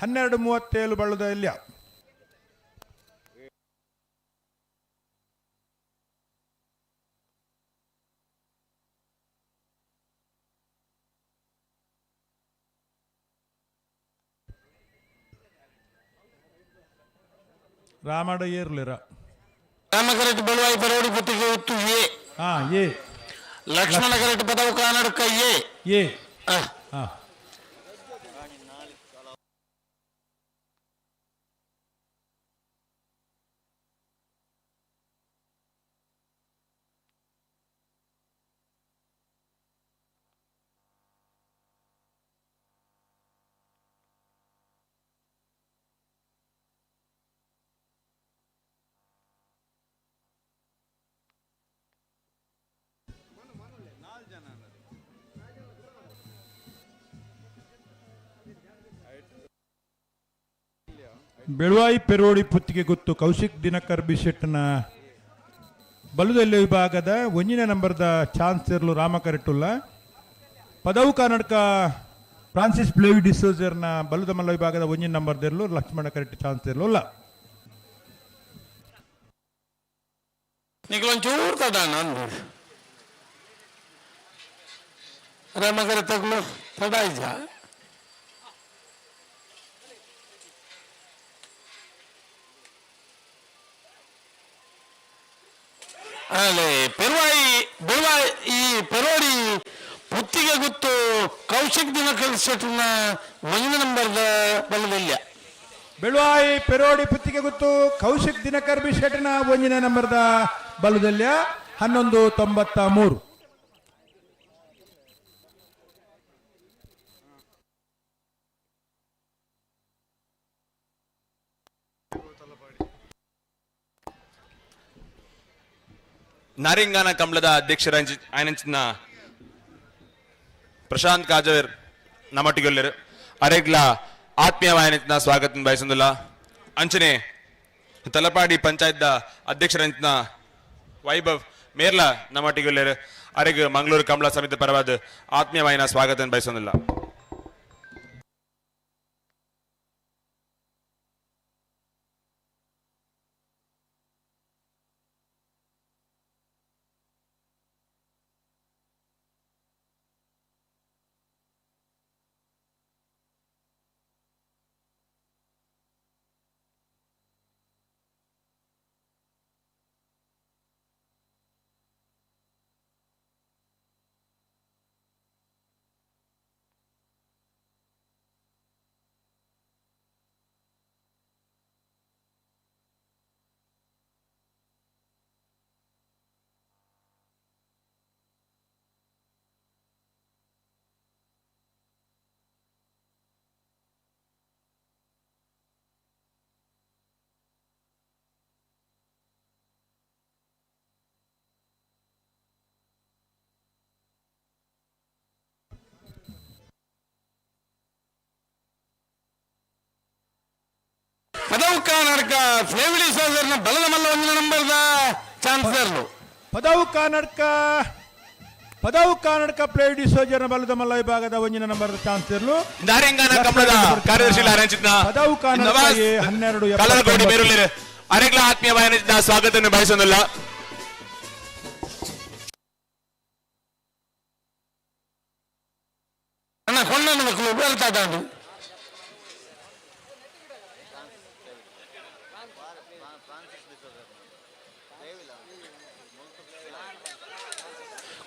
B: 12:37 ಬಳ್ಳದ ಇಲ್ಲಿಯ. ರಾಮಡ ಏರ್ಲಿರ.
A: ರಾಮಕರೆಟ್ ಬೆಳುವಾಯಿ ಪರೋಡಿ ಪುತ್ತಿಗೆ ಉತ್ತು ಎ.
B: ಹಾ, ಎ.
A: ಲಕ್ಷ್ಮಣ ಕರೆಟ್ ಪದವು ಕಾನಡ್ಕ ಎ.
B: ಎ.
A: ಆ.
B: ಹಾ. ಬೆಳುವಾಯಿ ಪೆರೋಡಿ ಪುತ್ತಿಗೆ ಗುತ್ತು ಕೌಶಿಕ್ ದಿನಕರ್ ಬಿಶೆಟ್ನ ಬಲುದೆಲ್ಲೆ ವಿಭಾಗದ ಒಂಜಿನ ನಂಬರ್ದ ಚಾನ್ಸರ್ಲು ರಾಮಕರೆಟ್ಟುಲ್ಲ. ಪದವು ಕರ್ನಾಟಕ ಫ್ರಾನ್ಸಿಸ್ ಪ್ಲೇವಿ ಡಿಸೋಜರ್ನ ಬಲುದ ಮಲ್ಲ ವಿಭಾಗದ ಒಂಜಿನ ನಂಬರ್ದಿರಲು ಲಕ್ಷ್ಮಣ ಕರೆಕ್ಟ್ ಚಾನ್ಸ್ ಇರಲಿಲ್ಲ.
A: ನಿಕ್ಲೊಂಚೂರು ತಡ ಅಂದು ರಾಮಕರೆ ತಗ್ಲು ತಡ ಇಜ್ಜ. ಅಲ್ಲೇ ಪೆರುವಾಯಿ ಬೆಳುವಾಯಿ ಈ ಪೆರೋಡಿ ಪುತ್ತಿಗೆ ಗುತ್ತು ಕೌಶಿಕ್ ದಿನಕರ್ ಶೆಟ್ಟರ್ನ ಒಂದಿನ ನಂಬರ್ದ ಬಲದಲ್ಯ.
B: ಬೆಳುವಾಯಿ ಪೆರೋಡಿ ಪುತ್ತಿಗೆ ಗುತ್ತು ಕೌಶಿಕ್ ದಿನಕರ್ ಬಿ ಶೆಟ್ಟನ ಒಂಜಿನ ನಂಬರ್ದ ಬಲುದಲ್ಯ 11:93.
C: ನಾರಿಂಗಾನ ಕಂಬಳದ ಅಧ್ಯಕ್ಷರ ಆಯನಂಚಿನ ಪ್ರಶಾಂತ್ ಕಾಜವೇರ್ ನಮ್ಮೊಟ್ಟಿಗೆ ಅರೆಗ್ಲ ಆತ್ಮೀಯವಾಯನಂಚಿನ ಸ್ವಾಗತ ಬಯಸೊಂದಿಲ್ಲ. ಅಂಚನೆ ತಲಪಾಡಿ ಪಂಚಾಯತ್ ಅಧ್ಯಕ್ಷರಂಚಿನ ವೈಭವ್ ಮೇರ್ಲ ನಮ್ಮೊಟ್ಟಿಗೆ ಅರೆಗ್ ಮಂಗಳೂರು ಕಂಬಳ ಸಮಿತಿ ಪರವಾದ ಆತ್ಮೀಯವಾಯನ ಸ್ವಾಗತ ಬಯಸೊಂದಿಲ್ಲ.
A: ಪದವು ಕರ್ನಾಟಕ ಫ್ಲೇವಿಡಿ ಸೋದರನ ಬಲದ ಮಲ್ಲ ಒಂದಿನ ನಂಬರ್ದ ಚಾನ್ಸಲರ್ಲು.
B: ಪದವು ಕರ್ನಾಟಕ ಪದವು ಕರ್ನಾಟಕ ಪ್ಲೇಡಿ ಸೋಜನ ಬಲದ ಮಲ್ಲ ವಿಭಾಗದ ಒಂಜಿನ ನಂಬರ್ ಚಾನ್ಸರ್ಲು
C: ನಾರಿಂಗಾನ ಕಮಲದ ಕಾರ್ಯದರ್ಶಿ ಆರಂಭಿಸಿದ್ನ
B: ಪದವು ಕರ್ನಾಟಕ ಎ 12
C: ಕಲರಕೋಡಿ
B: 79.
C: ಮೇರುಳ್ಳೇರು ಅರೆಗ್ಲ ಆತ್ಮೀಯವಾದ ಸ್ವಾಗತವನ್ನು ಬಯಸೋದಿಲ್ಲ.
A: ಅಣ್ಣ ಕೊಂಡನ ಮಕ್ಕಳು ಬೆಳ್ತಾ ದಾಂಡು.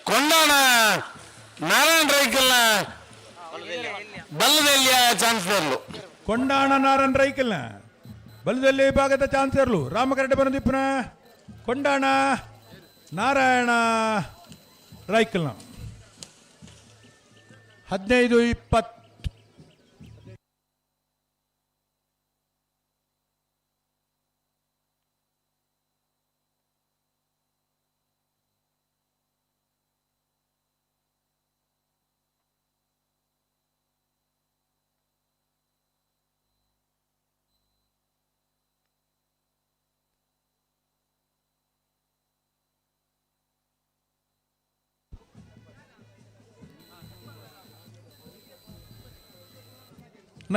A: ಕೊಂಡಾಣ ನಾರಾಯಣ ರೈಕಲ್ನ ಬಲ್ಲದಲ್ಲಿಯ ಚಾನ್ಸಲರ್ಲು.
B: ಕೊಂಡಾಣ ನಾರಾಯಣ ರೈಕಲ್ನ ಬಲದಲ್ಲಿ ವಿಭಾಗದ ಚಾನ್ಸರ್ಲು ರಾಮಕರಡೆ ಬನದೀಪನ ಕೊಂಡಾಣ ನಾರಾಯಣ ರೈಕಲ್ನ 15-20.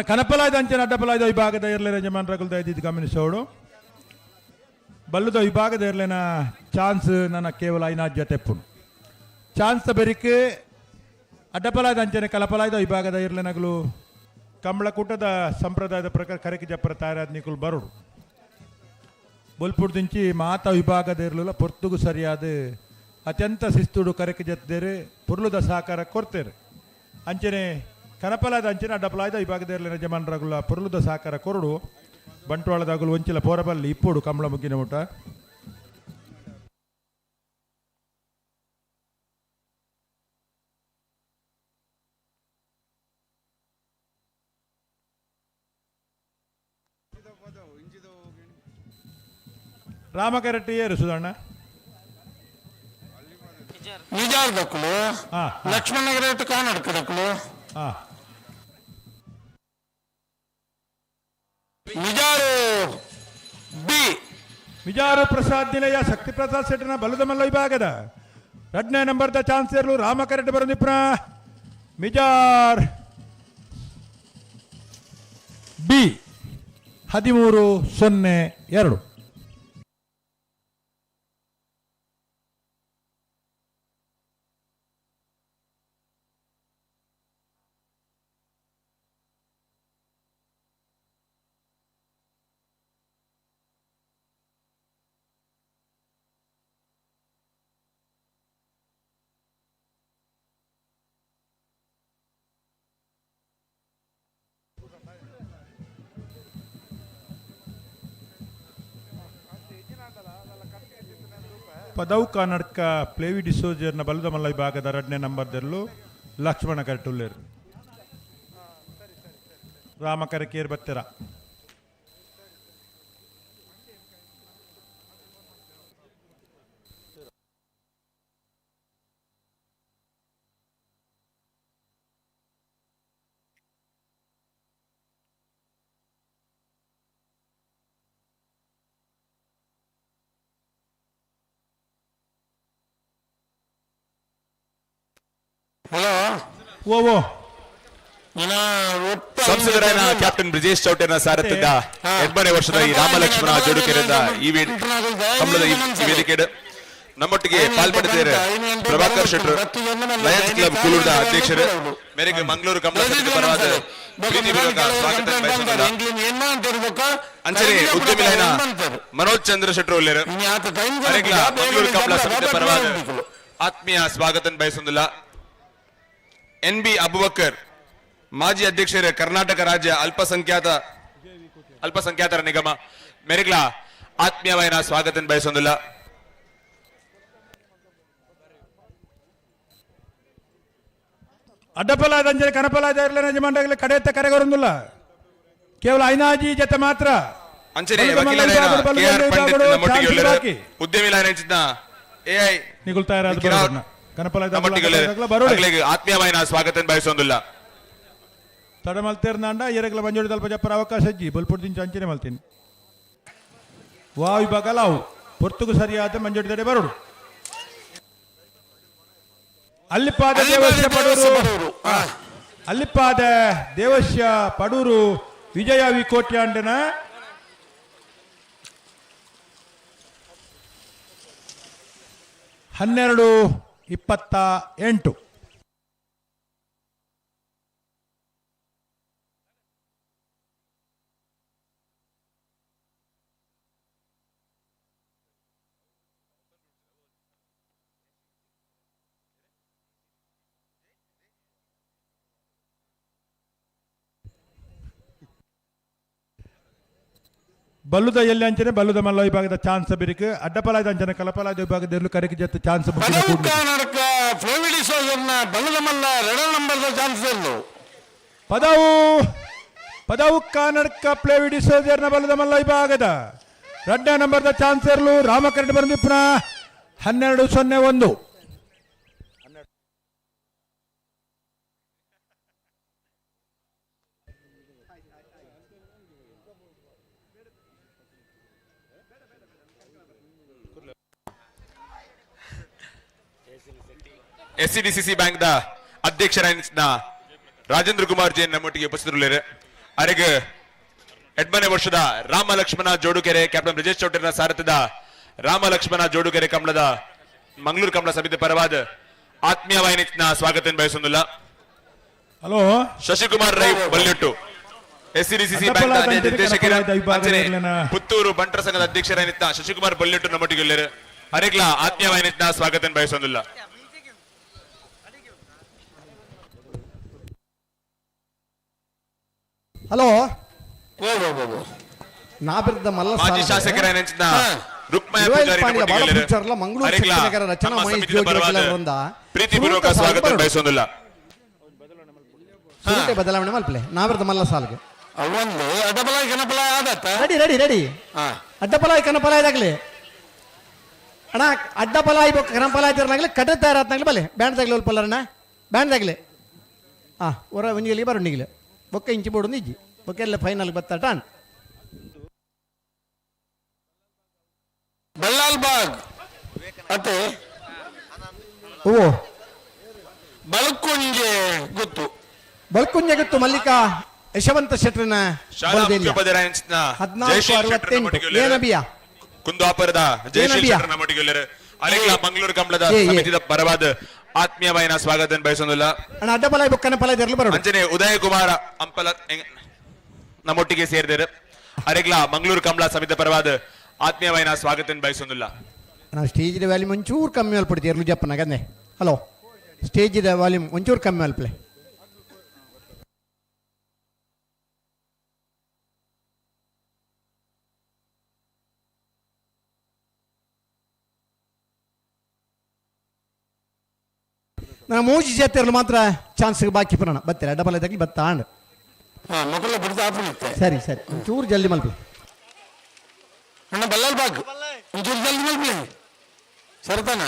B: ಕನಪಲಾಯ್ದ ಅಂಚನೆ ಅಡ್ಡಪಲಾಯ್ದ ವಿಭಾಗದ ಇರ್ಲೇನ ಯಜಮಾನ್ರಗುಲ್ ದಯದಿದ್ದು ಗಮನಿಸೋಡು. ಬಲ್ಲುದ ವಿಭಾಗದ ಇರ್ಲೇನ ಚಾನ್ಸ್ ನನ್ನ ಕೇವಲ ಐನಾಜ್ಯ ತೆಪ್ಪುನು ಚಾನ್ಸ್ ಬೆರಿಕೆ ಅಡ್ಡಪಲಾಯ್ದ ಅಂಚನೆ ಕಲಪಲಾಯ್ದ ವಿಭಾಗದ ಇರ್ಲೇನಗಲು ಕಂಬಳಕೂಟದ ಸಂಪ್ರದಾಯದ ಪ್ರಕಾರ ಕರೆಕೆ ಜಪ್ಪರ ತಯಾರಾದ ನಿಕುಲ್ ಬರುಡು. ಬೊಲ್ಪುಡ್ದಿಂಚಿ ಮಾತಾ ವಿಭಾಗದ ಇರಲಿಲ್ಲ ಪೊರ್ತುಗು ಸರಿಯಾದ ಅತ್ಯಂತ ಶಿಸ್ತುಡು ಕರೆಕೆ ಜತ್ತೇರು ಪುರ್ಲುದ ಸಹಕಾರ ಕೊಡ್ತೇರು. ಅಂಚನೆ ಕನಪಲಾದ ಅಂಚನೆ ಅಡ್ಡಪಲಾಯ್ದ ವಿಭಾಗದ ಇರಲಿನ ಯಜಮಾನರಾಗುಲ ಪೊರ್ಲುದ ಸಹಕಾರ ಕೊರಡು. ಬಂಟ್ವಾಳದಾಗಲು ಒಂಚಿಲ ಪೋರಬಲ್ಲಿ ಇಪ್ಪೋಡು ಕಂಬಳ ಮುಗ್ಗಿನ ಊಟ. ರಾಮಕರಟ್ಟಿ ಏರು ಸುಧಣ್ಣ.
A: ನಿಜಾರ್ ದಕ್ಕಲು
B: ಹಾ.
A: ಲಕ್ಷ್ಮಣ ರೇಟ್ ಕರ್ನಾಟಕ ದಕ್ಕಲು ಮಿಜಾರು ಬಿ
B: ಮಿಜಾರು ಪ್ರಸಾದ್ ನಿಲಯ ಶಕ್ತಿ ಪ್ರಸಾದ್ ಶೆಟ್ಟನ ಬಲದ ಮಲ್ಲ ವಿಭಾಗದ ಎರಡನೇ ನಂಬರ್ದ ಚಾನ್ಸರ್ಲು ರಾಮಕರಟ್ಟಿ ಬರಂದಿಪ್ರ ಮಿಜಾರ್ ಬಿ 13-02. ಪದವು ಕರ್ನಾಟಕ ಪ್ಲೇವಿ ಡಿಸೋಜರ್ನ ಬಲದ ಮಲ್ಲ ವಿಭಾಗದ ಎರಡನೇ ನಂಬರ್ದಲ್ಲೂ ಲಕ್ಷ್ಮಣ ಕರಟುಲ್ಲೇರು ರಾಮಕರಕೇರ್ ಬತ್ತೆರ.
A: ಹಲೋ
B: ಓ ಓ
C: ಸಂಸದರಾದ ಕ್ಯಾಪ್ಟನ್ ಬ್ರಿಜೇಶ್ ಚೌಟೇನ ಸಾರಥ್ಯದ 8ನೇ ವರ್ಷದ ಈ ರಾಮ ಲಕ್ಷ್ಮಣ ಜೋಡುಕೆರೆಯಿಂದ ಈ ಕಂಬಳದ ಈ ವೇದಿಕೆ ನಮ್ಮೊಟ್ಟಿಗೆ ಪಾಲ್ಪಡೆದಿದ್ದಾರೆ ಪ್ರಭಾಕರ್ ಶೆಟ್ಟರು, ಲಯನ್ಸ್ ಕ್ಲಬ್ ಕೂಲೂರದ ಅಧ್ಯಕ್ಷರು ಮೇರೆಗೆ ಮಂಗಳೂರು ಕಮಲ ಸಮಿತಿ ಪರವಾದ ಪ್ರೀತಿಪೂರ್ವಕ ಸ್ವಾಗತ ಬಯಸುತ್ತಿಲ್ಲ. ಅಂಚನೆ ಉದ್ಯಮಿ ಲೈನ ಮನೋಜ್ ಚಂದ್ರ ಶೆಟ್ಟರು ಉಳ್ಳೇರು ಅರೆಗ್ಲ ಮಂಗಳೂರು ಕಮಲ ಸಮಿತಿ ಪರವಾದ ಆತ್ಮೀಯ ಸ್ವಾಗತ ಬಯಸುವುದಿಲ್ಲ. ಎನ್ ಬಿ ಅಬುಬಕರ್ ಮಾಜಿ ಅಧ್ಯಕ್ಷರು ಕರ್ನಾಟಕ ರಾಜ್ಯ ಅಲ್ಪಸಂಖ್ಯಾತರ ನಿಗಮ ಮೆರೆಗ್ಲ ಆತ್ಮೀಯವಾದ ಸ್ವಾಗತ ಬಯಸುವುದಿಲ್ಲ.
B: ಅಡ್ಡಪಲಾದ ಅಂಜನೆ ಕನಪಲಾದ ಇರಲಿಲ್ಲ ಯಜಮಾನರಾಗಲಿ ಕಡೆಯತ್ತ ಕರೆಗರೊಂದಿಲ್ಲ ಕೇವಲ ಐನಾಜಿ ಜೊತೆ ಮಾತ್ರ.
C: ಅಂಚನೆ
B: ಬಲದ ಮಲ್ಲ
C: ವಕೀಲರಾದ
B: ವಿಭಾಗದ
C: ಕೆ ಆರ್
B: ಬಲದ
C: ಪಂಡಿತ್
B: ವಿಭಾಗಗಳು
C: ನಮ್ಮೊಟ್ಟಿಗೆ
B: ಚಾನ್ಸ್
C: ಉಳ್ಳೇರು.
B: ಬಾಕಿ.
C: ಉದ್ಯಮಿ ಲೈನ್ ಎಐ
B: ನಿಗುಲ್ತಾ ಇರೋದು
C: ಕಿರಾವ್
B: ಬರೋಣ. ಕನಪಲಾದ
C: ನಮ್ಮೊಟ್ಟಿಗೆ ಉಳ್ಳೇರು.
B: ಬರೋಣ.
C: ಅಗ್ಲಿಗೆ ಆತ್ಮೀಯವಾದ ಸ್ವಾಗತ ಬಯಸುವುದಿಲ್ಲ.
B: ತಡ ಮಲ್ತೇರ್ನಾಂಡ ಎರಗಲ ಮಂಜೋಡಿ ತಲ್ಪ ಜಪ್ಪರ ಅವಕಾಶ ಅಜ್ಜಿ ಬಲ್ಪುಡ್ ದಿಂಚ ಅಂಚನೆ ಮಲ್ತೀನಿ ವಾ ವಿಭಾಗ ಲಾವು ಪೊರ್ತುಗು ಸರಿಯಾದ ಮಂಜೋಡಿ ತಡೆ ಬರೋಡು. ಅಲ್ಲಿಪಾದ ದೇವಸ್ಯ ಪಡೂರು.
A: ಪಡೂರು.
B: ಅಲ್ಲಿಪಾದ ದೇವಸ್ಯ ಪಡೂರು ವಿಜಯ ವಿ ಕೋಟ್ಯಾಂಡನ. 12:28. ಬಲ್ಲುದ ಎಲ್ಲಿ ಅಂಚನೆ ಬಲ್ಲುದ ಮಲ್ಲ ವಿಭಾಗದ ಚಾನ್ಸ್ ಬಿರಿಕ್ ಅಡ್ಡಪಲಾದ ಅಂಚನೆ ಕಲಪಲಾದ ವಿಭಾಗದ ಕರೆಕ್ ಜೊತೆ ಚಾನ್ಸ್.
A: ಪದವು ಕರ್ನಾಟಕ ಫ್ಲೇವಿಡಿ ಸೋಜರ್ನ ಬಲ್ಲದ ಮಲ್ಲ ಎರಡ ನಂಬರ್ದ ಚಾನ್ಸ್ ಇಲ್ಲು.
B: ಪದವು ಪದವು ಕಾನಡ್ಕ ಪ್ಲೇವಿಡಿ ಸೋಜರ್ನ ಬಲ್ಲದ ಮಲ್ಲ ವಿಭಾಗದ ರಡ್ಡ ನಂಬರ್ದ ಚಾನ್ಸ್ ಇರಲು ರಾಮಕರಣ ಬಂದಿಪ್ಪನ 12:01.
C: ಎಸ್ಸಿಡಿಸಿಸಿ ಬ್ಯಾಂಕ್ the ಅಧ್ಯಕ್ಷರಾದ ರಾಜೇಂದ್ರ ಕುಮಾರ್ ಜೈನ್ ನಮ್ಮೊಟ್ಟಿಗೆ ಉಪಸ್ಥಿತರಿದ್ದಾರೆ. ಅರೆಗೆ ಎಡ್ಮನೆ ವರ್ಷದ ರಾಮ ಲಕ್ಷ್ಮಣ ಜೋಡುಕೆರೆ ಕ್ಯಾಪ್ಟನ್ ಬ್ರಿಜೇಶ್ ಚೌಟರ್ನ ಸಾರಥ್ಯದ ರಾಮ ಲಕ್ಷ್ಮಣ ಜೋಡುಕೆರೆ ಕಮಲದ ಮಂಗಳೂರು ಕಮಲ ಸಮಿತಿ ಪರವಾದ ಆತ್ಮೀಯ ವಾಹಿನಿನ ಸ್ವಾಗತ ಬಯಸುವುದಿಲ್ಲ.
B: Hello.
C: Shashikumar Rai Ballettu SCDCC bank ನಿರ್ದೇಶಕರ ಅಂಚನೆ ಪುತ್ತೂರು ಬಂಟರ ಸಂಘದ ಅಧ್ಯಕ್ಷರಾಗಿದ್ದ ಶಶಿಕುಮಾರ್ ಬಲ್ಲೆಟ್ಟು ನಮ್ಮೊಟ್ಟಿಗೆ ಇಲ್ಲೇರು. ಅರೆಗ್ಲ ಆತ್ಮೀಯ ವಾಹಿನಿನ ಸ್ವಾಗತ ಬಯಸುವುದಿಲ್ಲ.
E: ಹಲೋ. ನಾಬಿರ್ದ ಮಲ್ಲ
C: ಮಾಜಿ ಶಾಸಕರಾದ ರುಕ್ಮಯ ಪೂಜಾರಿ ನಮ್ಮೊಟ್ಟಿಗೆ
E: ಮಂಗಳೂರು
C: ಅರೆಗ್ಲ
E: ಶಕ್ತಿನಗರ ರಚನಾ
C: ನಮ್ಮ
E: ಮಹೇಶ್
C: ಸಮಿತಿಯ
E: ಜೋಗಿ
C: ಪರವಾದ
E: ವೃಂದ
C: ಪ್ರೀತಿಪೂರ್ವಕ ಸ್ವಾಗತ ಬಯಸುವುದಿಲ್ಲ.
E: ಸುರುಟೆ ಬದಲಾವಣೆ ಮಲ್ಪಲೆ ನಾಬಿರ್ದ ಮಲ್ಲ ಸಾಲ್ಗೆ.
A: ಒಂದು ಅಡ್ಡಪಲ ಕನಪಲ ಆದತ್ತ.
E: Ready ready ready. ಅಡ್ಡಪಲಾಯ್ ಕನಪಲಾಯ್ದಾಗ್ಲಿ ಅಣ್ಣ, ಅಡ್ಡಪಲಾಯ್ ಬೊಕ್ಕ ಕನಪಲಾಯ್ತಿರ್ನಾಗ್ಲಿ ಕಡೆ ತಯಾರಾತ್ನಾಗ್ಲಿ ಬಲೆ ಬ್ಯಾಂಡ್ ತಾಗ್ಲಿ ಒಲ್ಪಲ್ಲರಣ್ಣ ಬ್ಯಾಂಡ್ ತಾಗ್ಲಿ. ಆ ಹೊರ ಒಂಜಿಗೆ ಬರೋಣಿಗಿಲ್ಲ ಬೊಕ್ಕ ಇಂಚಿ ಬೋಡು ಇಜ್ಜಿ ಬೊಕ್ಕ ಎಲ್ಲ ಫೈನಲ್ ಬತ್ತ ಟಾನ್.
A: ಬಲ್ಲಾಲ್ ಬಾಗ್ ಅತ್ತೆ.
E: ಓ.
A: ಬಲಕುಂಜೆ ಗೊತ್ತು.
E: ಬಲ್ಕುಂಜೆ ಗೊತ್ತು ಮಲ್ಲಿಕಾ ಯಶವಂತ ಶೆಟ್ಟರ್ನ
C: ಶಾಲಾ
E: ಬಲದೆಲ್ಲ.
C: ಮುಖ್ಯೋಪಾಧ್ಯಾಯರಾದ
E: 14
C: ಜಯಶೀಲ್ ಶೆಟ್ಟರ್
E: 68
C: ನಮ್ಮೊಟ್ಟಿಗೆ ಇಲ್ಲೇರು.
E: ಏನಬಿಯಾ?
C: ಕುಂದಾಪುರದ ಜಯಶೀಲ್
E: ಏನಬಿಯಾ?
C: ಶೆಟ್ಟರ್ ನಮ್ಮೊಟ್ಟಿಗೆ ಇಲ್ಲೇರು. ಅರೆಗ್ಲ ಮಂಗಳೂರು ಕಂಬಳದ
E: ಏ, ಏ.
C: ಸಮಿತಿದ ಪರವಾದ ಆತ್ಮೀಯವಾಯಿನ ಸ್ವಾಗತ ಬಯಸುವುದಿಲ್ಲ.
E: ಅಣ್ಣ ಅಡ್ಡಪಲಾಯ್ ಬೊಕ್ಕನ ಪಲಾಯ್ ಇರಲು ಬರೋಣ.
C: ಅಂಚನೆ ಉದಯ ಕುಮಾರ ಅಂಪಲ ನಮ್ಮೊಟ್ಟಿಗೆ ಸೇರಿದರು. ಅರೆಗ್ಲ ಮಂಗಳೂರು ಕಮಲ ಸಮಿತಿ ಪರವಾದ ಆತ್ಮೀಯವಾಯಿನ ಸ್ವಾಗತ ಬಯಸುವುದಿಲ್ಲ.
E: ಅಣ್ಣ ಸ್ಟೇಜಿನ ವ್ಯಾಲ್ಯೂಮ್ ಒಂಚೂರು ಕಮ್ಮಿ ಮಲ್ಪಡ್ತಿ ಇರ್ಲು ಜಪ್ಪನಾಗ ಅಂದೆ. ಹಲೋ, ಸ್ಟೇಜಿದ ವಾಲ್ಯೂಮ್ ಒಂಚೂರು ಕಮ್ಮಿ ಮಲ್ಪಲೆ. ನಾನು ಮೂಜಿ ಜಾತಿಯರ್ಲು ಮಾತ್ರ ಚಾನ್ಸ್ ಬಾಕಿ ಪುನಃ ಬತ್ತಾರೆ ಅಡ್ಡಪಲ ತಗ್ಲಿ ಬತ್ತ ಆಂಡ್.
A: ಮೊದಲ ಬಿಡ್ತಾ ಆಪುನಿತ್ತೆ.
E: ಸರಿ ಸರಿ, ಒಂಚೂರು ಜಲ್ದಿ ಮಲ್ಪಲೆ.
A: ಅಣ್ಣ ಬಲ್ಲಾಲ್ ಬಾಗ್ ಒಂಚೂರು ಜಲ್ದಿ ಮಲ್ಪಲಿ ಸರತಾನ.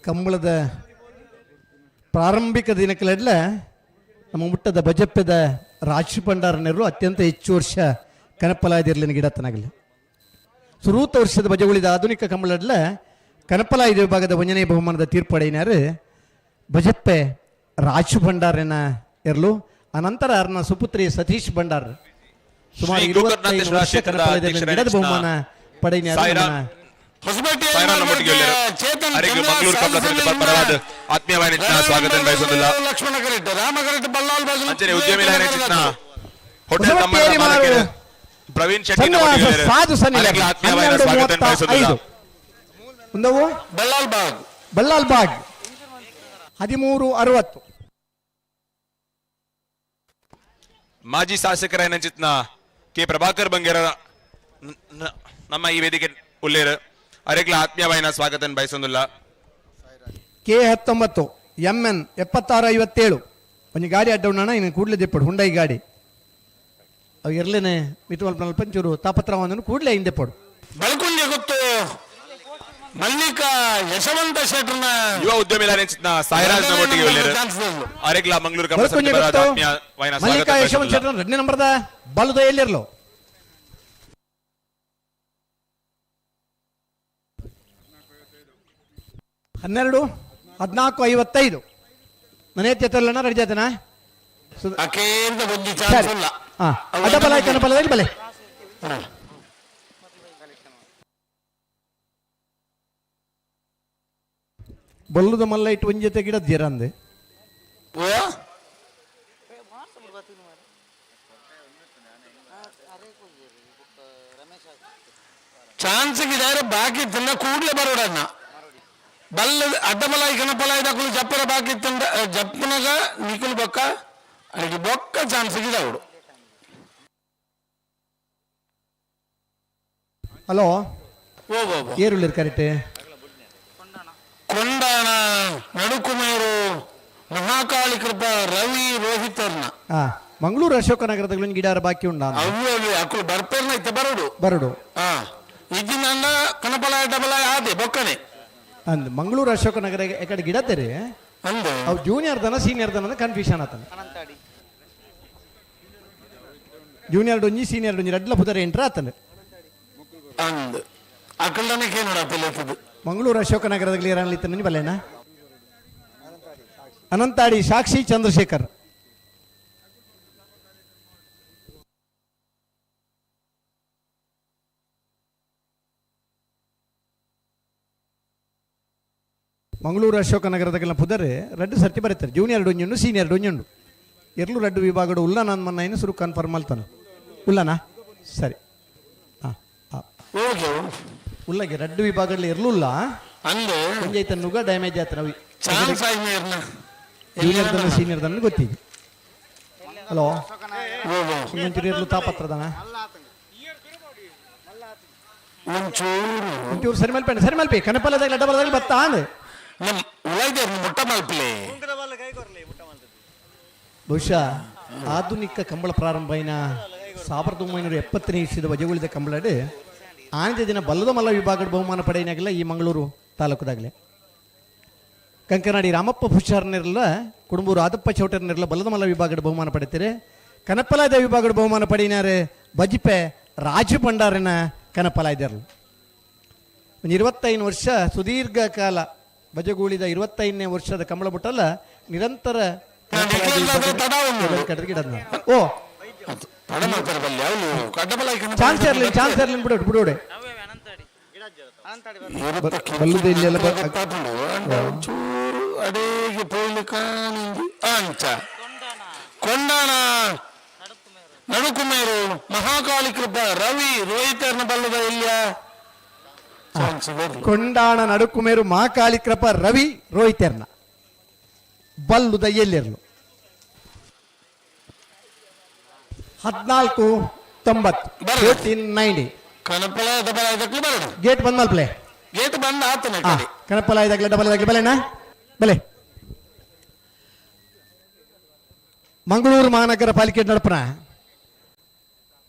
E: ಕಂಬಳದ ಪ್ರಾರಂಭಿಕ ದಿನಕ್ಕೆಲ್ಲ ನಮ್ಮ ಮುಟ್ಟದ ಬಜಪ್ಪದ ರಾಜು ಭಂಡಾರನರು ಅತ್ಯಂತ ಹೆಚ್ಚು ವರ್ಷ ಕನಪಲಾಯದಿರ್ಲಿನ ಗಿಡತನಾಗಲಿ. ಸುರೂತ ವರ್ಷದ ಬಜಗುಳಿದ ಆಧುನಿಕ ಕಂಬಳಡ್ಲ ಕನಪಲಾಯ ವಿಭಾಗದ ಒಂಜನೇ ಬಹುಮಾನದ ತೀರ್ಪಡೆಯಿನಾರು ಬಜಪ್ಪೆ ರಾಜು ಭಂಡಾರನ ಇರಲು. ಅನಂತರ ಅರ್ನ ಸುಪುತ್ರಿ ಸತೀಶ್ ಭಂಡಾರ್ ಸುಮಾರು
C: ಶ್ರೀ
E: 25
C: ಗೋಕರ್ಣನಾಥೇಶ್ವರ
E: ವರ್ಷ
C: ಕ್ಷೇತ್ರದ
E: ಕನಪಲಾಯದಿರ್ಲಿನ ಗಿಡದ
C: ಅಧ್ಯಕ್ಷರಾದ
E: ಬಹುಮಾನ ಪಡೆಯಿನಾರು
C: ಸಾಯಿರಾಮ್
E: ನಮ್ಮ
A: ಹೊಸಪೇಟೆ
C: ಸಾಯಿರಾಮ್ ನಮ್ಮೊಟ್ಟಿಗೆ ಇಲ್ಲೇರು.
A: ಚೇತನ್
C: ಅರೆಗೆ
A: ಚಂದ್ರ
C: ಮಂಗಳೂರು ಕಮಲ ಸಮಿತಿ
A: ಸಾಲುಸಲಿನ
C: ಪರವಾದ ಆತ್ಮೀಯವಾಯಿನ ಸ್ವಾಗತ ಬಯಸುವುದಿಲ್ಲ.
A: ಲಕ್ಷ್ಮಣ ಕರೆಕ್ಟ್, ರಾಮ ಕರೆಕ್ಟ್, ಬಲ್ಲಾಲ್ ಬಾಗ್
C: ಅಂಚನೆ ಉದ್ಯಮಿ ಚಿತ್ರ ಹೋಟೆಲ್
E: ಹೊಸಬಟ್ಟೇರಿ
C: ತಮ್ಮನ ಮಾಲಕರು
E: ಮಾರು.
C: ಪ್ರವೀಣ್ ಶೆಟ್ಟಿ
E: ಸಣ್ಣ
C: ನಮ್ಮೊಟ್ಟಿಗೆ ಇಲ್ಲೇರು.
E: ಸಾಧು ಸನ್ನಿ
C: ಅರೆಗ್ಲ ಆತ್ಮೀಯವಾಯಿನ
E: 12
C: ಸ್ವಾಗತ ಬಯಸುವುದಿಲ್ಲ.
E: 35. ಒಂದವು
A: ಬಲ್ಲಾಲ್ ಬಾಗ್
E: ಬಲ್ಲಾಲ್ ಬಾಗ್ 13:60.
C: ಮಾಜಿ ಶಾಸಕರಾದ ಚಿತ್ನ ಕೆ ಪ್ರಭಾಕರ್ ಬಂಗೇರ ನಮ್ಮ ಈ ವೇದಿಕೆ ಉಲ್ಲೇರು. ಅರೆಗ್ಲ ಆತ್ಮೀಯವಾಯಿನ ಸ್ವಾಗತ ಬಯಸುವುದಿಲ್ಲ.
E: ಕೆ 19 ಎಂ ಎನ್ 7657 ಒಂಜಿ ಗಾಡಿ ಅಡ್ಡ ಉಣ್ಣಣ ಇನ್ನು ಕೂಡಲೇ ದೆಪ್ಪಡು ಹುಂಡೈ ಗಾಡಿ ಅವು ಇರ್ಲೇನೆ ಮಿತು ಅಲ್ಪ ನಲ್ಪ ಒಂಚೂರು ತಾಪತ್ರ ಒಂದನ್ನು ಕೂಡಲೇ ಹಿಂದೆ ಪಡು.
A: ಬಲಕುಂಜೆ ಗೊತ್ತು ಮಲ್ಲಿಕಾ ಯಶವಂತ ಶೆಟ್ಟರ್ನ
C: ಯುವ ಉದ್ಯಮಿ ಚಿತ್ನ ಸಾಯಿರಾಜ್ ನಮ್ಮೊಟ್ಟಿಗೆ ಉಲ್ಲೇರು.
A: ಚಾನ್ಸ್ ಇಲ್ಲು.
C: ಅರೆಗ್ಲ ಮಂಗಳೂರು ಕಮಲ
E: ಬಲ್ಕುಂಜೆ
C: ಸಮಿತಿ ಪರವಾದ
E: ಗೊತ್ತು
C: ಆತ್ಮೀಯವಾಯಿನ ಸ್ವಾಗತ
E: ಮಲ್ಲಿಕಾ ಯಶವಂತ
C: ಬಯಸುವುದಿಲ್ಲ.
E: ಶೆಟ್ಟರ್ 2ನೇ ನಂಬರ್ದ ಬಲದ ಎಲ್ಲಿರ್ಲು. 12 14:55 ಮನೆ ತಲ್ಲಣ ರೆಡಿ ಆತನಾ?
A: ಅಕೇಂದ ಒಂಜಿ
E: ಸರಿ.
A: ಚಾನ್ಸ್ ಇಲ್ಲ.
E: ಹಾ, ಅಡ್ಡಬಲ ಕನಪಲದಲ್ಲಿ ಬಲೆ. ಬೊಲ್ಲುದ ಮಲ್ಲ ಇಟ್ಟು ಒಂಜಿ ಜೊತೆ ಗಿಡ ಜೀರಂದೆ.
A: ಓ ಚಾನ್ಸ್ ಗಿಡಾರೆ ಬಾಕಿ ತಿನ್ನ ಕೂಡ್ಲೆ ಬರೋಡನ್ನ ಬಲ್ಲ ಅಡ್ಡಬಲ ಕನಪಲ ಇದಕ್ಕೂ ಜಪ್ಪರ ಬಾಕಿ ತಿಂದ ಜಪ್ಪನಗ ನಿಕುಲ್ ಬೊಕ್ಕ ಅಡಿಗೆ ಬೊಕ್ಕ ಚಾನ್ಸ್ ಗಿಡವಡು.
E: ಹಲೋ.
A: ಓ ಓ ಓ.
E: ಏರುಳ್ಳಿರ್ ಕರೆಕ್ಟ್.
A: ಕೊಂಡಾಣ ನಡುಕುಮೇರು ಮಹಾಕಾಳಿ ಕೃಪಾ ರವಿ ರೋಹಿತರ್ನ.
E: ಹಾ, ಮಂಗಳೂರು ಅಶೋಕನಗರದ ಒಂದು ಗಿಡಾರ ಬಾಕಿ ಉಂಡ.
A: ಅವು ಅವು ಅಕ್ಕಳು ಬರ್ಪೇರ್ನ ಇತ್ತ ಬರೋಡು.
E: ಬರಡು.
A: ಹಾ, ಇಜ್ಜಿನಂಡ ಕನಪಲ ಡಬಲ ಆದೆ ಬೊಕ್ಕನೆ.
E: ಅಂದ್ ಮಂಗಳೂರು ಅಶೋಕನಗರ ಎಕಡೆ ಗಿಡ ತೆರೆ.
A: ಅಂದು
E: ಅವು ಜೂನಿಯರ್ ದನ ಸೀನಿಯರ್ ದನ ಕನ್ಫ್ಯೂಷನ್ ಆತನ. ಜೂನಿಯರ್ ಡೊಂಜಿ ಸೀನಿಯರ್ ಡೊಂಜಿ ರಡ್ಲ ಪುದರ್ ಎಂಟ್ರ ಆತನ.
A: ಅಂದ್ ಅಕ್ಕಳನೆ ಕೇನೋಡ ಪಿಲೇತದು.
E: ಮಂಗಳೂರು ಅಶೋಕನಗರದಲ್ಲಿ ಇರಲಿತ್ತ ಬಲ್ಲೇನಾ? ಅನಂತಾಡಿ ಸಾಕ್ಷಿ ಚಂದ್ರಶೇಖರ್. ಮಂಗಳೂರು ಅಶೋಕನಗರದಾಗೆಲ್ಲ ಪುದರೆ ರಡ್ಡು ಸರ್ತಿ ಬರೀತಾರೆ. ಜೂನಿಯರ್ ಡೊಂಜುಂಡು ಸೀನಿಯರ್ ಡೊಂಜುಂಡು ಎರಲು ರಡ್ಡು ವಿಭಾಗಡು ಉಲ್ಲ ನಾನು ಮನ್ನ ಸುರು ಕನ್ಫರ್ಮ್ ಅಲ್ತಾನ ಉಲ್ಲನಾ? ಸರಿ. ಹಾಂ ಹಾಂ.
A: ಓಕೆ.
E: ಉಲ್ಲಗೆ ರಡ್ಡು ವಿಭಾಗದಲ್ಲಿ ಇರ್ಲುಲ್ಲ.
A: ಅಂದು
E: ಒಂಜೈತ ನುಗ ಡ್ಯಾಮೇಜ್ ಆಯ್ತು ರವಿ.
A: ಚಾನ್ಸ್ ಆಯ್ಮೇರ್ನ
E: ಜೂನಿಯರ್ ದನ ಸೀನಿಯರ್ ದನ ಗೊತ್ತಿದೆ. ಹಲೋ.
A: ಓ ಓ.
E: ಒಂಚೂರು ಇರ್ಲು ತಾಪತ್ರದನ.
A: ಒಂಚೂರು
E: ಒಂಚೂರು ಸರಿ ಮಲ್ಪೆ, ಸರಿ ಮಲ್ಪೆ. ಕನಪಲ್ಲದಾಗ ಡಬಲ್ದಾಗ ಬತ್ತಾ ಅಂದ್.
A: ನಮ್ ಉಳೈದೆ ಮುಟ್ಟ ಮಲ್ಪಲೆ.
E: ಬಹುಶಃ ಆಧುನಿಕ ಕಂಬಳ ಪ್ರಾರಂಭ అయిన 1970ನೇ ಇಸ್ವಿದ ವಜಗುಳಿದ ಕಂಬಳಡು ಆನಂದ ದಿನ ಬಲ್ಲದ ಮಲ್ಲ ವಿಭಾಗದ ಬಹುಮಾನ ಪಡೆಯನಾಗಲ್ಲ ಈ ಮಂಗಳೂರು ತಾಲೂಕದಾಗಲೇ. ಕಂಕನಾಡಿ ರಾಮಪ್ಪ ಪುಷಾರ್ನಿರಲ್ಲ, ಕುಡುಂಬೂರು ಆದಪ್ಪ ಚೌಟರ್ನಿರಲ್ಲ ಬಲ್ಲದ ಮಲ್ಲ ವಿಭಾಗದ ಬಹುಮಾನ ಪಡೆಯುತ್ತಾರೆ. ಕನಪಲಾದ ವಿಭಾಗದ ಬಹುಮಾನ ಪಡೆಯಿನಾರೆ ಬಜಿಪೆ ರಾಜು ಭಂಡಾರಿನ ಕನಪಲಾಯ್ದರ್ಲು. ಒಂದು 25 ವರ್ಷ ಸುದೀರ್ಘ ಕಾಲ ಬಜಗೂಳಿದ 25ನೇ ವರ್ಷದ ಕಂಬಳ ಬಿಟ್ಟಲ್ಲ ನಿರಂತರ ಓ ಚಾನ್ಸ್ ಇರಲಿ, ಚಾನ್ಸ್ ಇರಲಿ, ಬಿಡು ಬಿಡೋಡೆ. ಬಲ್ಲುದ ಇಲ್ಲೆಲ್ಲ
A: ಚೂರು ಅಡೇಗೆ ಪೋಯ್ಲಿಕ್ಕಾನಿಂದು ಅಂಚ ಕೊಂಡಾಣ ನಡುಕುಮೇರು ಮಹಾಕಾಳಿ ಕೃಪಾ ರವಿ ರೋಹಿತರ್ನ ಬಲ್ಲದ ಇಲ್ಲಿಯ ಚಾನ್ಸ್ ಬರ್ಲಿ.
E: ಕೊಂಡಾಣ ನಡುಕುಮೇರು ಮಹಾಕಾಳಿ ಕೃಪಾ ರವಿ ರೋಹಿತರ್ನ ಬಲ್ಲುದ ಎಲ್ಲಿರ್ಲು. 1490.
A: ಬರಲಿ.
E: 1490.
A: ಕನಪಲ ಡಬಲ್ ಐದಕ್ಕೆ ಬರೋಣ.
E: ಗೇಟ್ ಬಂದ್ ಮಲ್ಪ್ಲೆ.
A: ಗೇಟ್ ಬಂದ್ ಆತನ
E: ಹಾ,
A: ಕಡೆ.
E: ಕನಪಲ ಐದಾಗ್ಲೆ ಡಬಲ್ ಐದಾಗ್ಲೆ ಬಲೆನಾ ಬಲೆ. ಮಂಗಳೂರು ಮಹಾನಗರ ಪಾಲಿಕೆ ನಡಪನ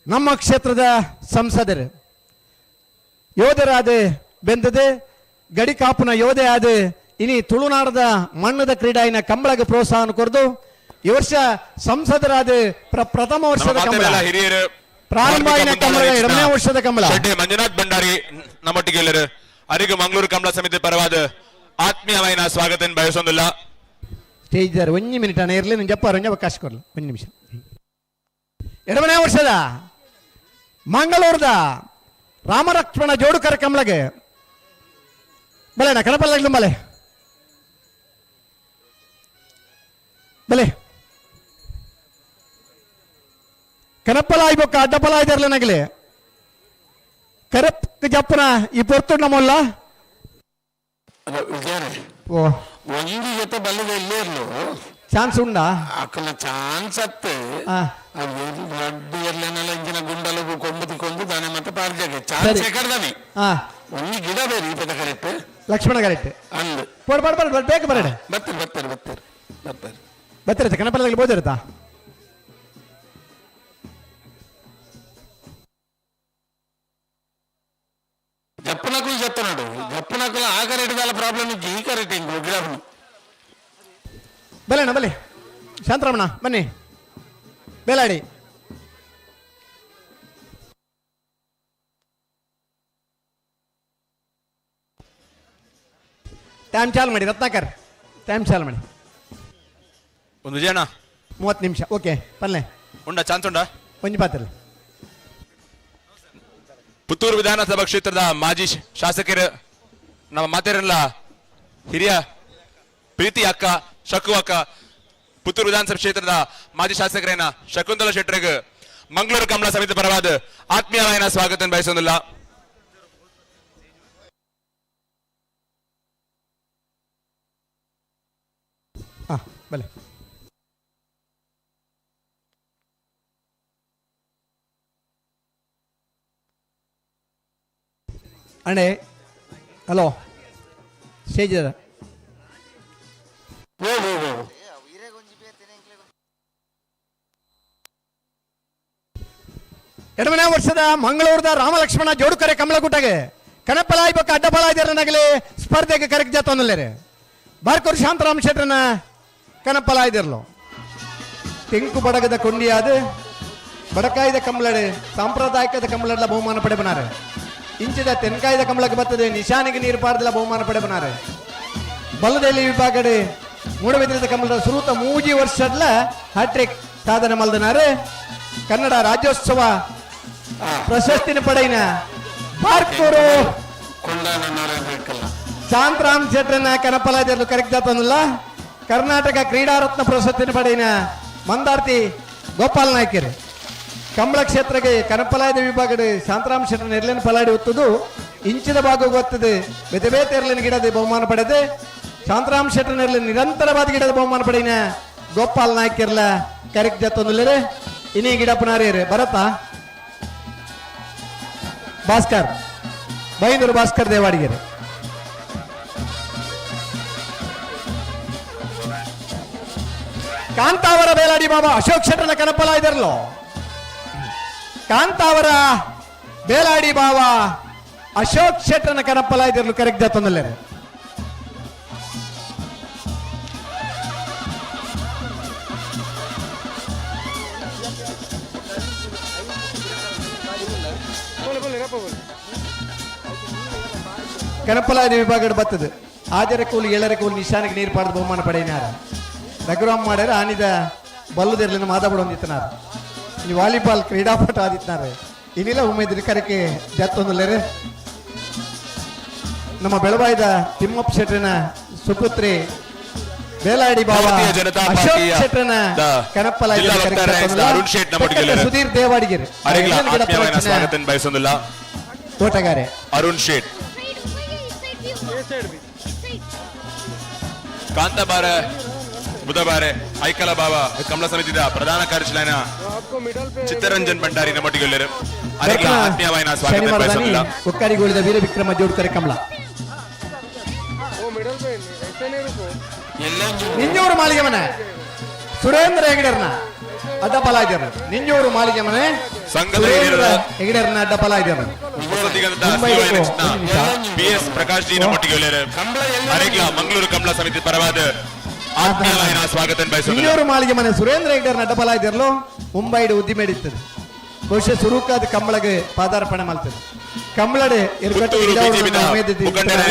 E: ನಮ್ಮ ಕ್ಷೇತ್ರದ ಸಂಸದರು ಯೋಧರಾದ ಬೆಂದದೆ ಗಡಿ ಕಾಪುನ ಯೋಧೆ ಆದ ಇನಿ ತುಳುನಾಡದ ಮಣ್ಣದ ಕ್ರೀಡಾಯಿನ ಕಂಬಳಗ ಪ್ರೋತ್ಸಾಹನ ಕೊರದು ಈ ವರ್ಷ ಸಂಸದರಾದ ಪ್ರಥಮ ವರ್ಷದ
C: ನಮ್ಮ
E: ಕಂಬಳ
C: ಮಾತೆಲ್ಲ ಹಿರಿಯರು
E: ಪ್ರಾರಂಭ
C: ಧಾರ್ಮಿಕ
E: ಆಯಿನ ಕಂಬಳ
C: ಮುಂದಾಳತ್ವ
E: ಎರಡನೇ ವರ್ಷದ ಕಂಬಳ.
C: ಶೆಡ್ಡೆ ಮಂಜುನಾಥ್ ಭಂಡಾರಿ ನಮ್ಮೊಟ್ಟಿಗೆ ಎಲ್ಲರು ಅರಿಗು ಮಂಗಳೂರು ಕಂಬಳ ಸಮಿತಿ ಪರವಾದ ಆತ್ಮೀಯವಾಯಿನ ಸ್ವಾಗತ ಬಯಸೊಂದಿಲ್ಲ.
E: ಸ್ಟೇಜ್ ಒಂಜಿ ಮಿನಿಟ್ ಅಣ್ಣ ಇರಲಿ, ನಿನ್ ಜಪ್ಪ ಒಂಜಿ ಅವಕಾಶ ಕೊಡ್ಲಿ ಒಂದು ನಿಮಿಷ. ಎರಡನೇ ವರ್ಷದ ಮಂಗಳೂರದ ರಾಮಲಕ್ಷ್ಮಣ ಜೋಡುಕರ ಕಂಬಳಗೆ ಬಲೆ ಅಣ್ಣ, ಕಣಪಲ್ಲಾಗ್ಲು ಬಲೆ ಬಲೆ. ಕನಪ್ಪಲಾಯ್ ಬೊಕ್ಕ ಅಡ್ಡಪಲಾಯ್ದರ್ಲ ನಗಲೆ ಕರಪ್ ಜಪ್ಪನ ಈ ಪೊರ್ತುಂಡ ನಮ್ಮಲ್ಲ.
A: ವಿಜಯನೇ,
E: ಓ
A: ಒಂದು ಜೊತೆ ಬಲ್ಲದ ಇಲ್ಲೇ ಇರ್ಲು.
E: ಚಾನ್ಸ್ ಉಂಡಾ?
A: ಅಕ್ಕನ ಚಾನ್ಸ್ ಅತ್ತೆ.
E: ಆ.
A: ಅದು ರಡ್ಡು ಎರ್ಲೆನೆಲ್ಲ ಇಂಚಿನ ಗುಂಡಲಗು ಕೊಂಬು ತಿಕ್ಕೊಂದು ದಾನೆ ಮತ್ತೆ ಪಾರ್ಜಾಗೆ ಚಾನ್ಸ್
E: ಸರಿ.
A: ಎಕಡ್ದಾನೆ.
E: ಹಾ.
A: ಒಂದು ಗಿಡ ಬೇರೆ ಈ ಪದ ಕರೆಕ್ಟ್.
E: ಲಕ್ಷ್ಮಣ ಕರೆಕ್ಟ್.
A: ಅಂದು
E: ಪೋಡ್ ಪಾಡ್ ಪಾಡ್ ಬೇಗ ಬರಡೆ.
A: ಬರ್ತಾರೆ ಬರ್ತಾರೆ ಬರ್ತಾರೆ ಬರ್ತಾರೆ.
E: ಬರ್ತಿರತ್ತೆ ಕನಪಲ್ಲಾಗ್ಲಿ ಬೋದಿರುತ್ತಾ?
A: ಜಪ್ಪನಕುಲು ಜಪ್ಪನಾಡು ಜಪ್ಪನಕುಲು ಆ ಕರೆಕ್ಟ್ ದಾಲ ಪ್ರಾಬ್ಲಮ್ ಇಜ್ಜಿ, ಈ ಕರೆಕ್ಟ್ ಹಿಂಗ್ ಗಿಡನು.
E: ಬಲೆ ಅಣ್ಣ ಬಲೆ, ಶಾಂತರಾಮಣ್ಣ ಬನ್ನಿ ಬೇಲಾಡಿ. ಟೈಮ್ ಚಾಲು ಮಾಡಿ ರತ್ನಾಕರ್, ಟೈಮ್ ಚಾಲು ಮಾಡಿ.
C: ಒಂದು ವಿಜಯಣ್ಣ
E: 30 ನಿಮಿಷ. ಓಕೆ ಪಲ್ಲೆ
C: ಉಂಡ ಚಾನ್ಸ್ ಉಂಡ
E: ಒಂಜಿ ಪಾತ್ರ.
C: ಪುತ್ತೂರು ವಿಧಾನಸಭಾ ಕ್ಷೇತ್ರದ ಮಾಜಿ ಶಾಸಕರು ನಮ್ಮ ಮಾತೇರಲ್ಲ ಹಿರಿಯ ಪ್ರೀತಿ ಅಕ್ಕ ಶಕು ಅಕ್ಕ, ಪುತ್ತೂರು ವಿಧಾನಸಭಾ ಕ್ಷೇತ್ರದ ಮಾಜಿ ಶಾಸಕರೇನ ಶಕುಂತಲ ಶೆಟ್ಟರ್ಗ್ ಮಂಗಳೂರು ಕಮಲ ಸಮಿತಿ ಪರವಾದ ಆತ್ಮೀಯವಾದ ಸ್ವಾಗತ ಬಯಸೋದಿಲ್ಲ.
E: ಹಾ ಬಲೆ. ಅಣ್ಣೆ ಹಲೋ ಸ್ಟೇಜ್ ಅದ.
A: ಓ ಓ ಓ
E: ಎರಡನೇ ವರ್ಷದ ಮಂಗಳೂರದ ರಾಮಲಕ್ಷ್ಮಣ ಜೋಡುಕರೆ ಕಮಲಗುಟ್ಟಗೆ ಕಣಪಲಾಯಿ ಬೊಕ್ಕ ಅಡ್ಡಪಲಾಯ್ದರನಾಗಲಿ ಸ್ಪರ್ಧೆಗೆ ಕರೆಕ್ ಜಾತೊಂದಲ್ಲೇರೆ ಬಾರ್ಕೂರು ಶಾಂತರಾಮ್ ಶೆಟ್ಟರನ ಕಣಪಲಾಯ್ದಿರ್ಲು. ತೆಂಕು ಬಡಗದ ಕೊಂಡಿಯಾದ ಬಡಕಾಯ್ದ ಕಮಲಡೆ ಸಾಂಪ್ರದಾಯಿಕದ ಕಮಲಡ್ಲ ಬಹುಮಾನ ಪಡೆಬನಾರೆ. ಇಂಚಿದ ತೆನ್ಕಾಯ್ದ ಕಮಲಕ್ಕೆ ಬರ್ತದೆ ನಿಶಾನಿಗೆ ನೀರು ಪಾರದಲ್ಲ ಬಹುಮಾನ ಪಡೆಬನಾರೆ. ಬಲ್ಲದೆಲ್ಲಿ ವಿಭಾಗಡೆ ಮೂಡಬಿದ್ರದ ಕಮಲದ ಸುರೂತ ಮೂಜಿ ವರ್ಷಡ್ಲ ಹ್ಯಾಟ್ರಿಕ್ ಸಾಧನೆ ಮಲ್ದನಾರೆ. ಕನ್ನಡ ರಾಜ್ಯೋತ್ಸವ ಪ್ರಶಸ್ತಿನ ಪಡೆಯಿನ ಬಾರ್ಕೂರು ಶಾಂತರಾಮ್ ಶೆಟ್ಟರನ್ನ ಕನಪಲಾಜರ್ಲು ಕರೆಕ್ಟ್ ಜಾತನಲ್ಲ. ಕರ್ನಾಟಕ ಕ್ರೀಡಾರತ್ನ ಪ್ರಶಸ್ತಿನ ಪಡೆಯಿನ ಮಂದಾರ್ತಿ ಗೋಪಾಲ್ ನಾಯ್ಕರ್. ಕಂಬಳ ಕ್ಷೇತ್ರಕ್ಕೆ ಕನಪಲಾಯದ ವಿಭಾಗದ ಶಾಂತರಾಮ್ ಶೆಟ್ಟರನ ಎರ್ಲಿನ ಪಲಾಡಿ ಒತ್ತುದು ಇಂಚಿದ ಭಾಗ ಗೊತ್ತದೆ ಬೇತೆ ಬೇತೆ ಎರ್ಲಿನ ಗಿಡದ ಬಹುಮಾನ ಪಡೆದು ಶಾಂತರಾಮ್ ಶೆಟ್ಟರನ ಎರ್ಲಿನ ನಿರಂತರವಾದ ಗಿಡದ ಬಹುಮಾನ ಪಡೆಯಿನ ಗೋಪಾಲ್ ನಾಯ್ಕರ್ಲ ಕರೆಕ್ಟ್ ಜಾತೊಂದುಲ್ಲೇರೆ. ಇನಿ ಗಿಡಪ್ಪನಾರೇರು ಭರತ ಭಾಸ್ಕರ್ ಬೈಂದೂರು ಭಾಸ್ಕರ್ ದೇವಾಡಿಗೆರೆ. ಕಾಂತಾವರ ಬೇಲಾಡಿ ಬಾಬಾ ಅಶೋಕ್ ಶೆಟ್ಟರ್ನ ಕನಪಲ ಇದರಲ್ಲೋ. ಕಾಂತಾವರ ಬೇಲಾಡಿ ಬಾಬಾ ಅಶೋಕ್ ಶೆಟ್ಟರ್ನ ಕನಪಲ ಇದರಲು ಕರೆಕ್ಟ್ ಜಾತೊಂದಲ್ಲೇರೆ. ಕನಪಲಾದಿ ವಿಭಾಗದ ಬರ್ತದೆ ಆಜರ ಕೂಲಿ ಏಳರ ಕೂಲಿ ನಿಶಾನಿಗೆ ನೀರು ಪಾಡ್ದು ಬಹುಮಾನ ಪಡೆಯಿನಾರ ರಘುರಾಮ್ ಮಾಡ್ಯಾರ. ಆನಿದ ಬಲ್ಲದಿರ್ಲಿನ ಮಾತಾಡ ಹೊಂದಿತ್ತನಾರ. ಈ ವಾಲಿಬಾಲ್ ಕ್ರೀಡಾಪಟು ಆದಿತ್ನಾರ. ಇನ್ನಿಲ್ಲ ಉಮೇದಿನ ಕರಕೆ ಜತ್ತೊಂದುಲ್ಲೇರೆ. ನಮ್ಮ ಬೆಳವಾಯ್ದ ತಿಮ್ಮಪ್ಪ ಶೆಟ್ಟರನ ಸುಪುತ್ರಿ ಬೇಲಾಡಿ ಬಾಬಾ
C: ಭಾರತೀಯ ಜನತಾ
E: ಅಶೋಕ್
C: ಪಾರ್ಟಿಯ
E: ಶೆಟ್ಟರನ
C: the
E: ಕನಪಲ
C: ಜಿಲ್ಲಾ ವಕ್ತಾರ ಅರುಣ್ ಶೇಟ್ ನಮ್ಮೊಟ್ಟಿಗೆ
E: ಸುಧೀರ್ ದೇವಾಡಿಗೆರೆ
C: ಅರೆಗ್ಲ ಆತ್ಮೀಯವಾದ ಸ್ವಾಗತ ಬಯಸೋದಿಲ್ಲ.
E: ತೋಟಗಾರೆ
C: ಅರುಣ್ ಶೇಟ್ ಕಾಂತಾಬಾರ ಬುಧಬಾರೆ ಐಕಲ ಬಾಬಾ ಕಮಲ ಸಮಿತಿದ ಪ್ರಧಾನ ಕಾರ್ಯದರ್ಶಿನ ಚಿತ್ತರಂಜನ್ ಭಂಡಾರಿ ನಮ್ಮೊಟ್ಟಿಗೆ ಅರೆಗ್ಲ ಆತ್ಮೀಯವಾದ ಸ್ವಾಗತ
E: ಶನಿವಾರದಾನಿ
C: ಬಯಸೋದಿಲ್ಲ.
E: ಒಕ್ಕಾಡಿಗೋಳಿದ ವೀರವಿಕ್ರಮ ಜೋಡ್ಕರೆ ಕಮಲ. ನಿಂಜೂರು ಮಾಳಿಗೆ ಮನೆ ಸುರೇಂದ್ರ ಹೆಗಡೆರ್ನ ಅಡ್ಡಪಲ ಇದ್ದಾರೆ. ನಿಂಜೂರು ಮಾಳಿಗೆ ಮನೆ
C: ಸಂಘದ
E: ಸುರೇಂದ್ರ
C: ಹಿರಿಯರ
E: ಹೆಗಡೆರ್ನ ಅಡ್ಡಪಲ ಇದ್ದಾರೆ.
C: ಹೊಸದಿಗಂತ
E: ಮುಂಬೈ
C: ಬಿ ಎಸ್ ಪ್ರಕಾಶ್ ಜಿ ನಮ್ಮೊಟ್ಟಿಗೆ ಅರೆಗ್ಲ ಮಂಗಳೂರು ಕಮಲ ಸಮಿತಿ ಪರವಾದ ಆತ್ಮೀಯವಾದ ಸ್ವಾಗತ ಬಯಸೋದಿಲ್ಲ.
E: ನಿಂಜೂರು ಮಾಳಿಗೆ ಮನೆ ಸುರೇಂದ್ರ ಹೆಗಡೆರ್ನ ಅಡ್ಡಪಲ ಇದ್ದಾರಲು ಮುಂಬೈಡ್ ಉದ್ದಿಮೆಡಿತ್ತದೆ. ಬಹುಶಃ ಸುರುಕಾದ ಕಂಬಳಗೆ ಪಾದಾರ್ಪಣೆ ಮಾಡ್ತದೆ. ಕಂಬಳಡೆ
C: ಪುತ್ತೂರು ಬಿಜೆಪಿದ ಮುಖಂಡರ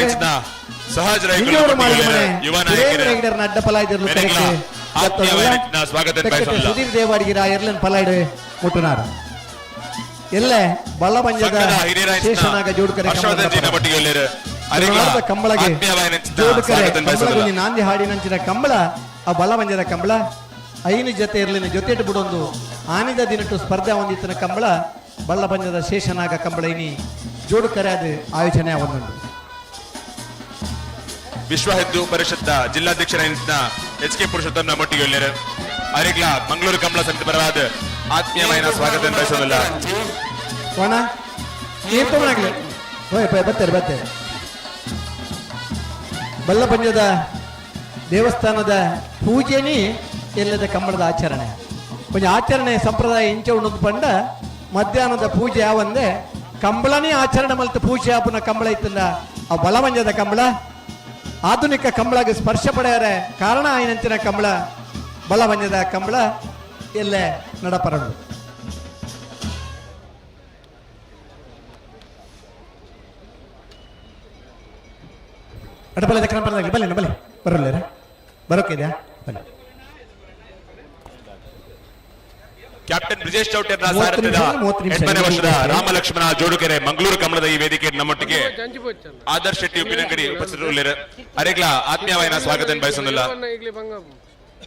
C: ಸಹಜ
E: ನಿಂಜೂರು ಮಾಳಿಗೆ ಮನೆ
C: ಯುವ
E: ಸುರೇಂದ್ರ
C: ನಾಯಕರು
E: ಹೆಗಡೆರ್ನ ಅಡ್ಡಪಲ ಇದ್ದಾರಲು
C: ಮೆರೆಗ್ಲ ಆತ್ಮೀಯವಾದ ಸ್ವಾಗತ ಬಯಸೋದಿಲ್ಲ.
E: ಸುಧೀರ್ ದೇವಾಡಿಗೆ ಎರ್ಲನ್ ಪಲಾಯ್ಡು ಮುಟ್ಟುನಾರ. ಎಲ್ಲೆ ಬಳ್ಳಬಂಜದ
C: ಸಂಘದ ಹಿರಿಯರ
E: ಶೇಷನಾಗ ಜೋಡ್ಕರೆ
C: ಹರ್ಷವರ್ಧನ್ ಜಿ ನಮ್ಮೊಟ್ಟಿಗೆ
E: ತುಳುನಾಡದ ಕಂಬಳಗೆ
C: ಆತ್ಮೀಯವಾದ
E: ಜೋಡುಕರೆ
C: ಸ್ವಾಗತ ಬಯಸೋದಿಲ್ಲ.
E: ಕಂಬಳಗೊಂಜಿ ನಾಂದಿ ಹಾಡಿನಂಚಿನ ಕಂಬಳ ಆ ಬಳ್ಳಬಂಜದ ಕಂಬಳ ಐನು ಜೊತೆ ಇರಲಿನ ಜೊತೆಟು ಬಿಡೊಂದು ಆನಿದ ದಿನಟ್ಟು ಸ್ಪರ್ಧೆ ಹೊಂದಿತ್ತನ ಕಂಬಳ ಬಳ್ಳಬಂಜದ ಶೇಷನಾಗ ಕಂಬಳ ಇನಿ ಜೋಡುಕರೆ ಅದು ಆಯೋಜನೆ ಒಂದೊಂದು.
C: ವಿಶ್ವ ಹಿಂದೂ ಪರಿಷತ್ ಜಿಲ್ಲಾಧ್ಯಕ್ಷರಾದ ಎಚ್ ಕೆ ಪುರುಷೋತ್ತಮ್ ನಮ್ಮೊಟ್ಟಿಗೆ ಅರೆಗ್ಲ ಮಂಗಳೂರು ಕಮಲ ಸಮಿತಿ ಪರವಾದ ಆತ್ಮೀಯವಾದ ಸ್ವಾಗತ ಬಯಸೋದಿಲ್ಲ.
E: ಕೋಣ ನೀರು ತೊಗೊಂಡಾಗ್ಲಿ ಹೋಯ್ ಪೋಯ್ ಬರ್ತಾರೆ ಬರ್ತಾರೆ. ಬಲ್ಲಪಂಜದ ದೇವಸ್ಥಾನದ ಪೂಜೆನಿ ಎಲ್ಲದ ಕಂಬಳದ ಆಚರಣೆ ಕೊಂಚ ಆಚರಣೆ ಸಂಪ್ರದಾಯ ಇಂಚ ಉಣ್ಣದು ಪಂಡ ಮಧ್ಯಾಹ್ನದ ಪೂಜೆ ಯಾವಂದೆ ಕಂಬಳನೇ ಆಚರಣೆ ಮಲ್ತು ಪೂಜೆ ಆಪುನ ಕಂಬಳ ಇತ್ತಲ್ಲ ಆ ಬಲವಂಜದ ಕಂಬಳ ಆಧುನಿಕ ಕಂಬಳಗೆ ಸ್ಪರ್ಶ ಪಡೆಯರೆ ಕಾರಣ ಆಯ್ನಂಚಿನ ಕಂಬಳ ಬಲವಂಜದ ಕಂಬಳ ಎಲ್ಲೆ ನಡಪರಡು. ಅಡಬಲ ಕನಪಲ ಬಲೆ ಬಲೆ ಬರಲ್ಲ ಬರೋಕಿದ್ಯಾ ಬಲೆ.
C: ಕ್ಯಾಪ್ಟನ್ ಬ್ರಿಜೇಶ್ ಚೌಟೆರ್ನ ಸಾರಥ್ಯದ 8ನೇ ವರ್ಷದ ರಾಮಲಕ್ಷ್ಮಣ ಜೋಡುಕೆರೆ ಮಂಗಳೂರು ಕಮಲದ ಈ ವೇದಿಕೆ ನಮ್ಮೊಟ್ಟಿಗೆ ಆದರ್ಶ್ ಶೆಟ್ಟಿ ಉಪ್ಪಿನಂಗಡಿ ಉಪಸ್ಥಿತರುಳ್ಳೇರು. ಅರೆಗ್ಲ ಆತ್ಮೀಯವಾಯಿನ ಸ್ವಾಗತ ಬಯಸೊಂದಿಲ್ಲ.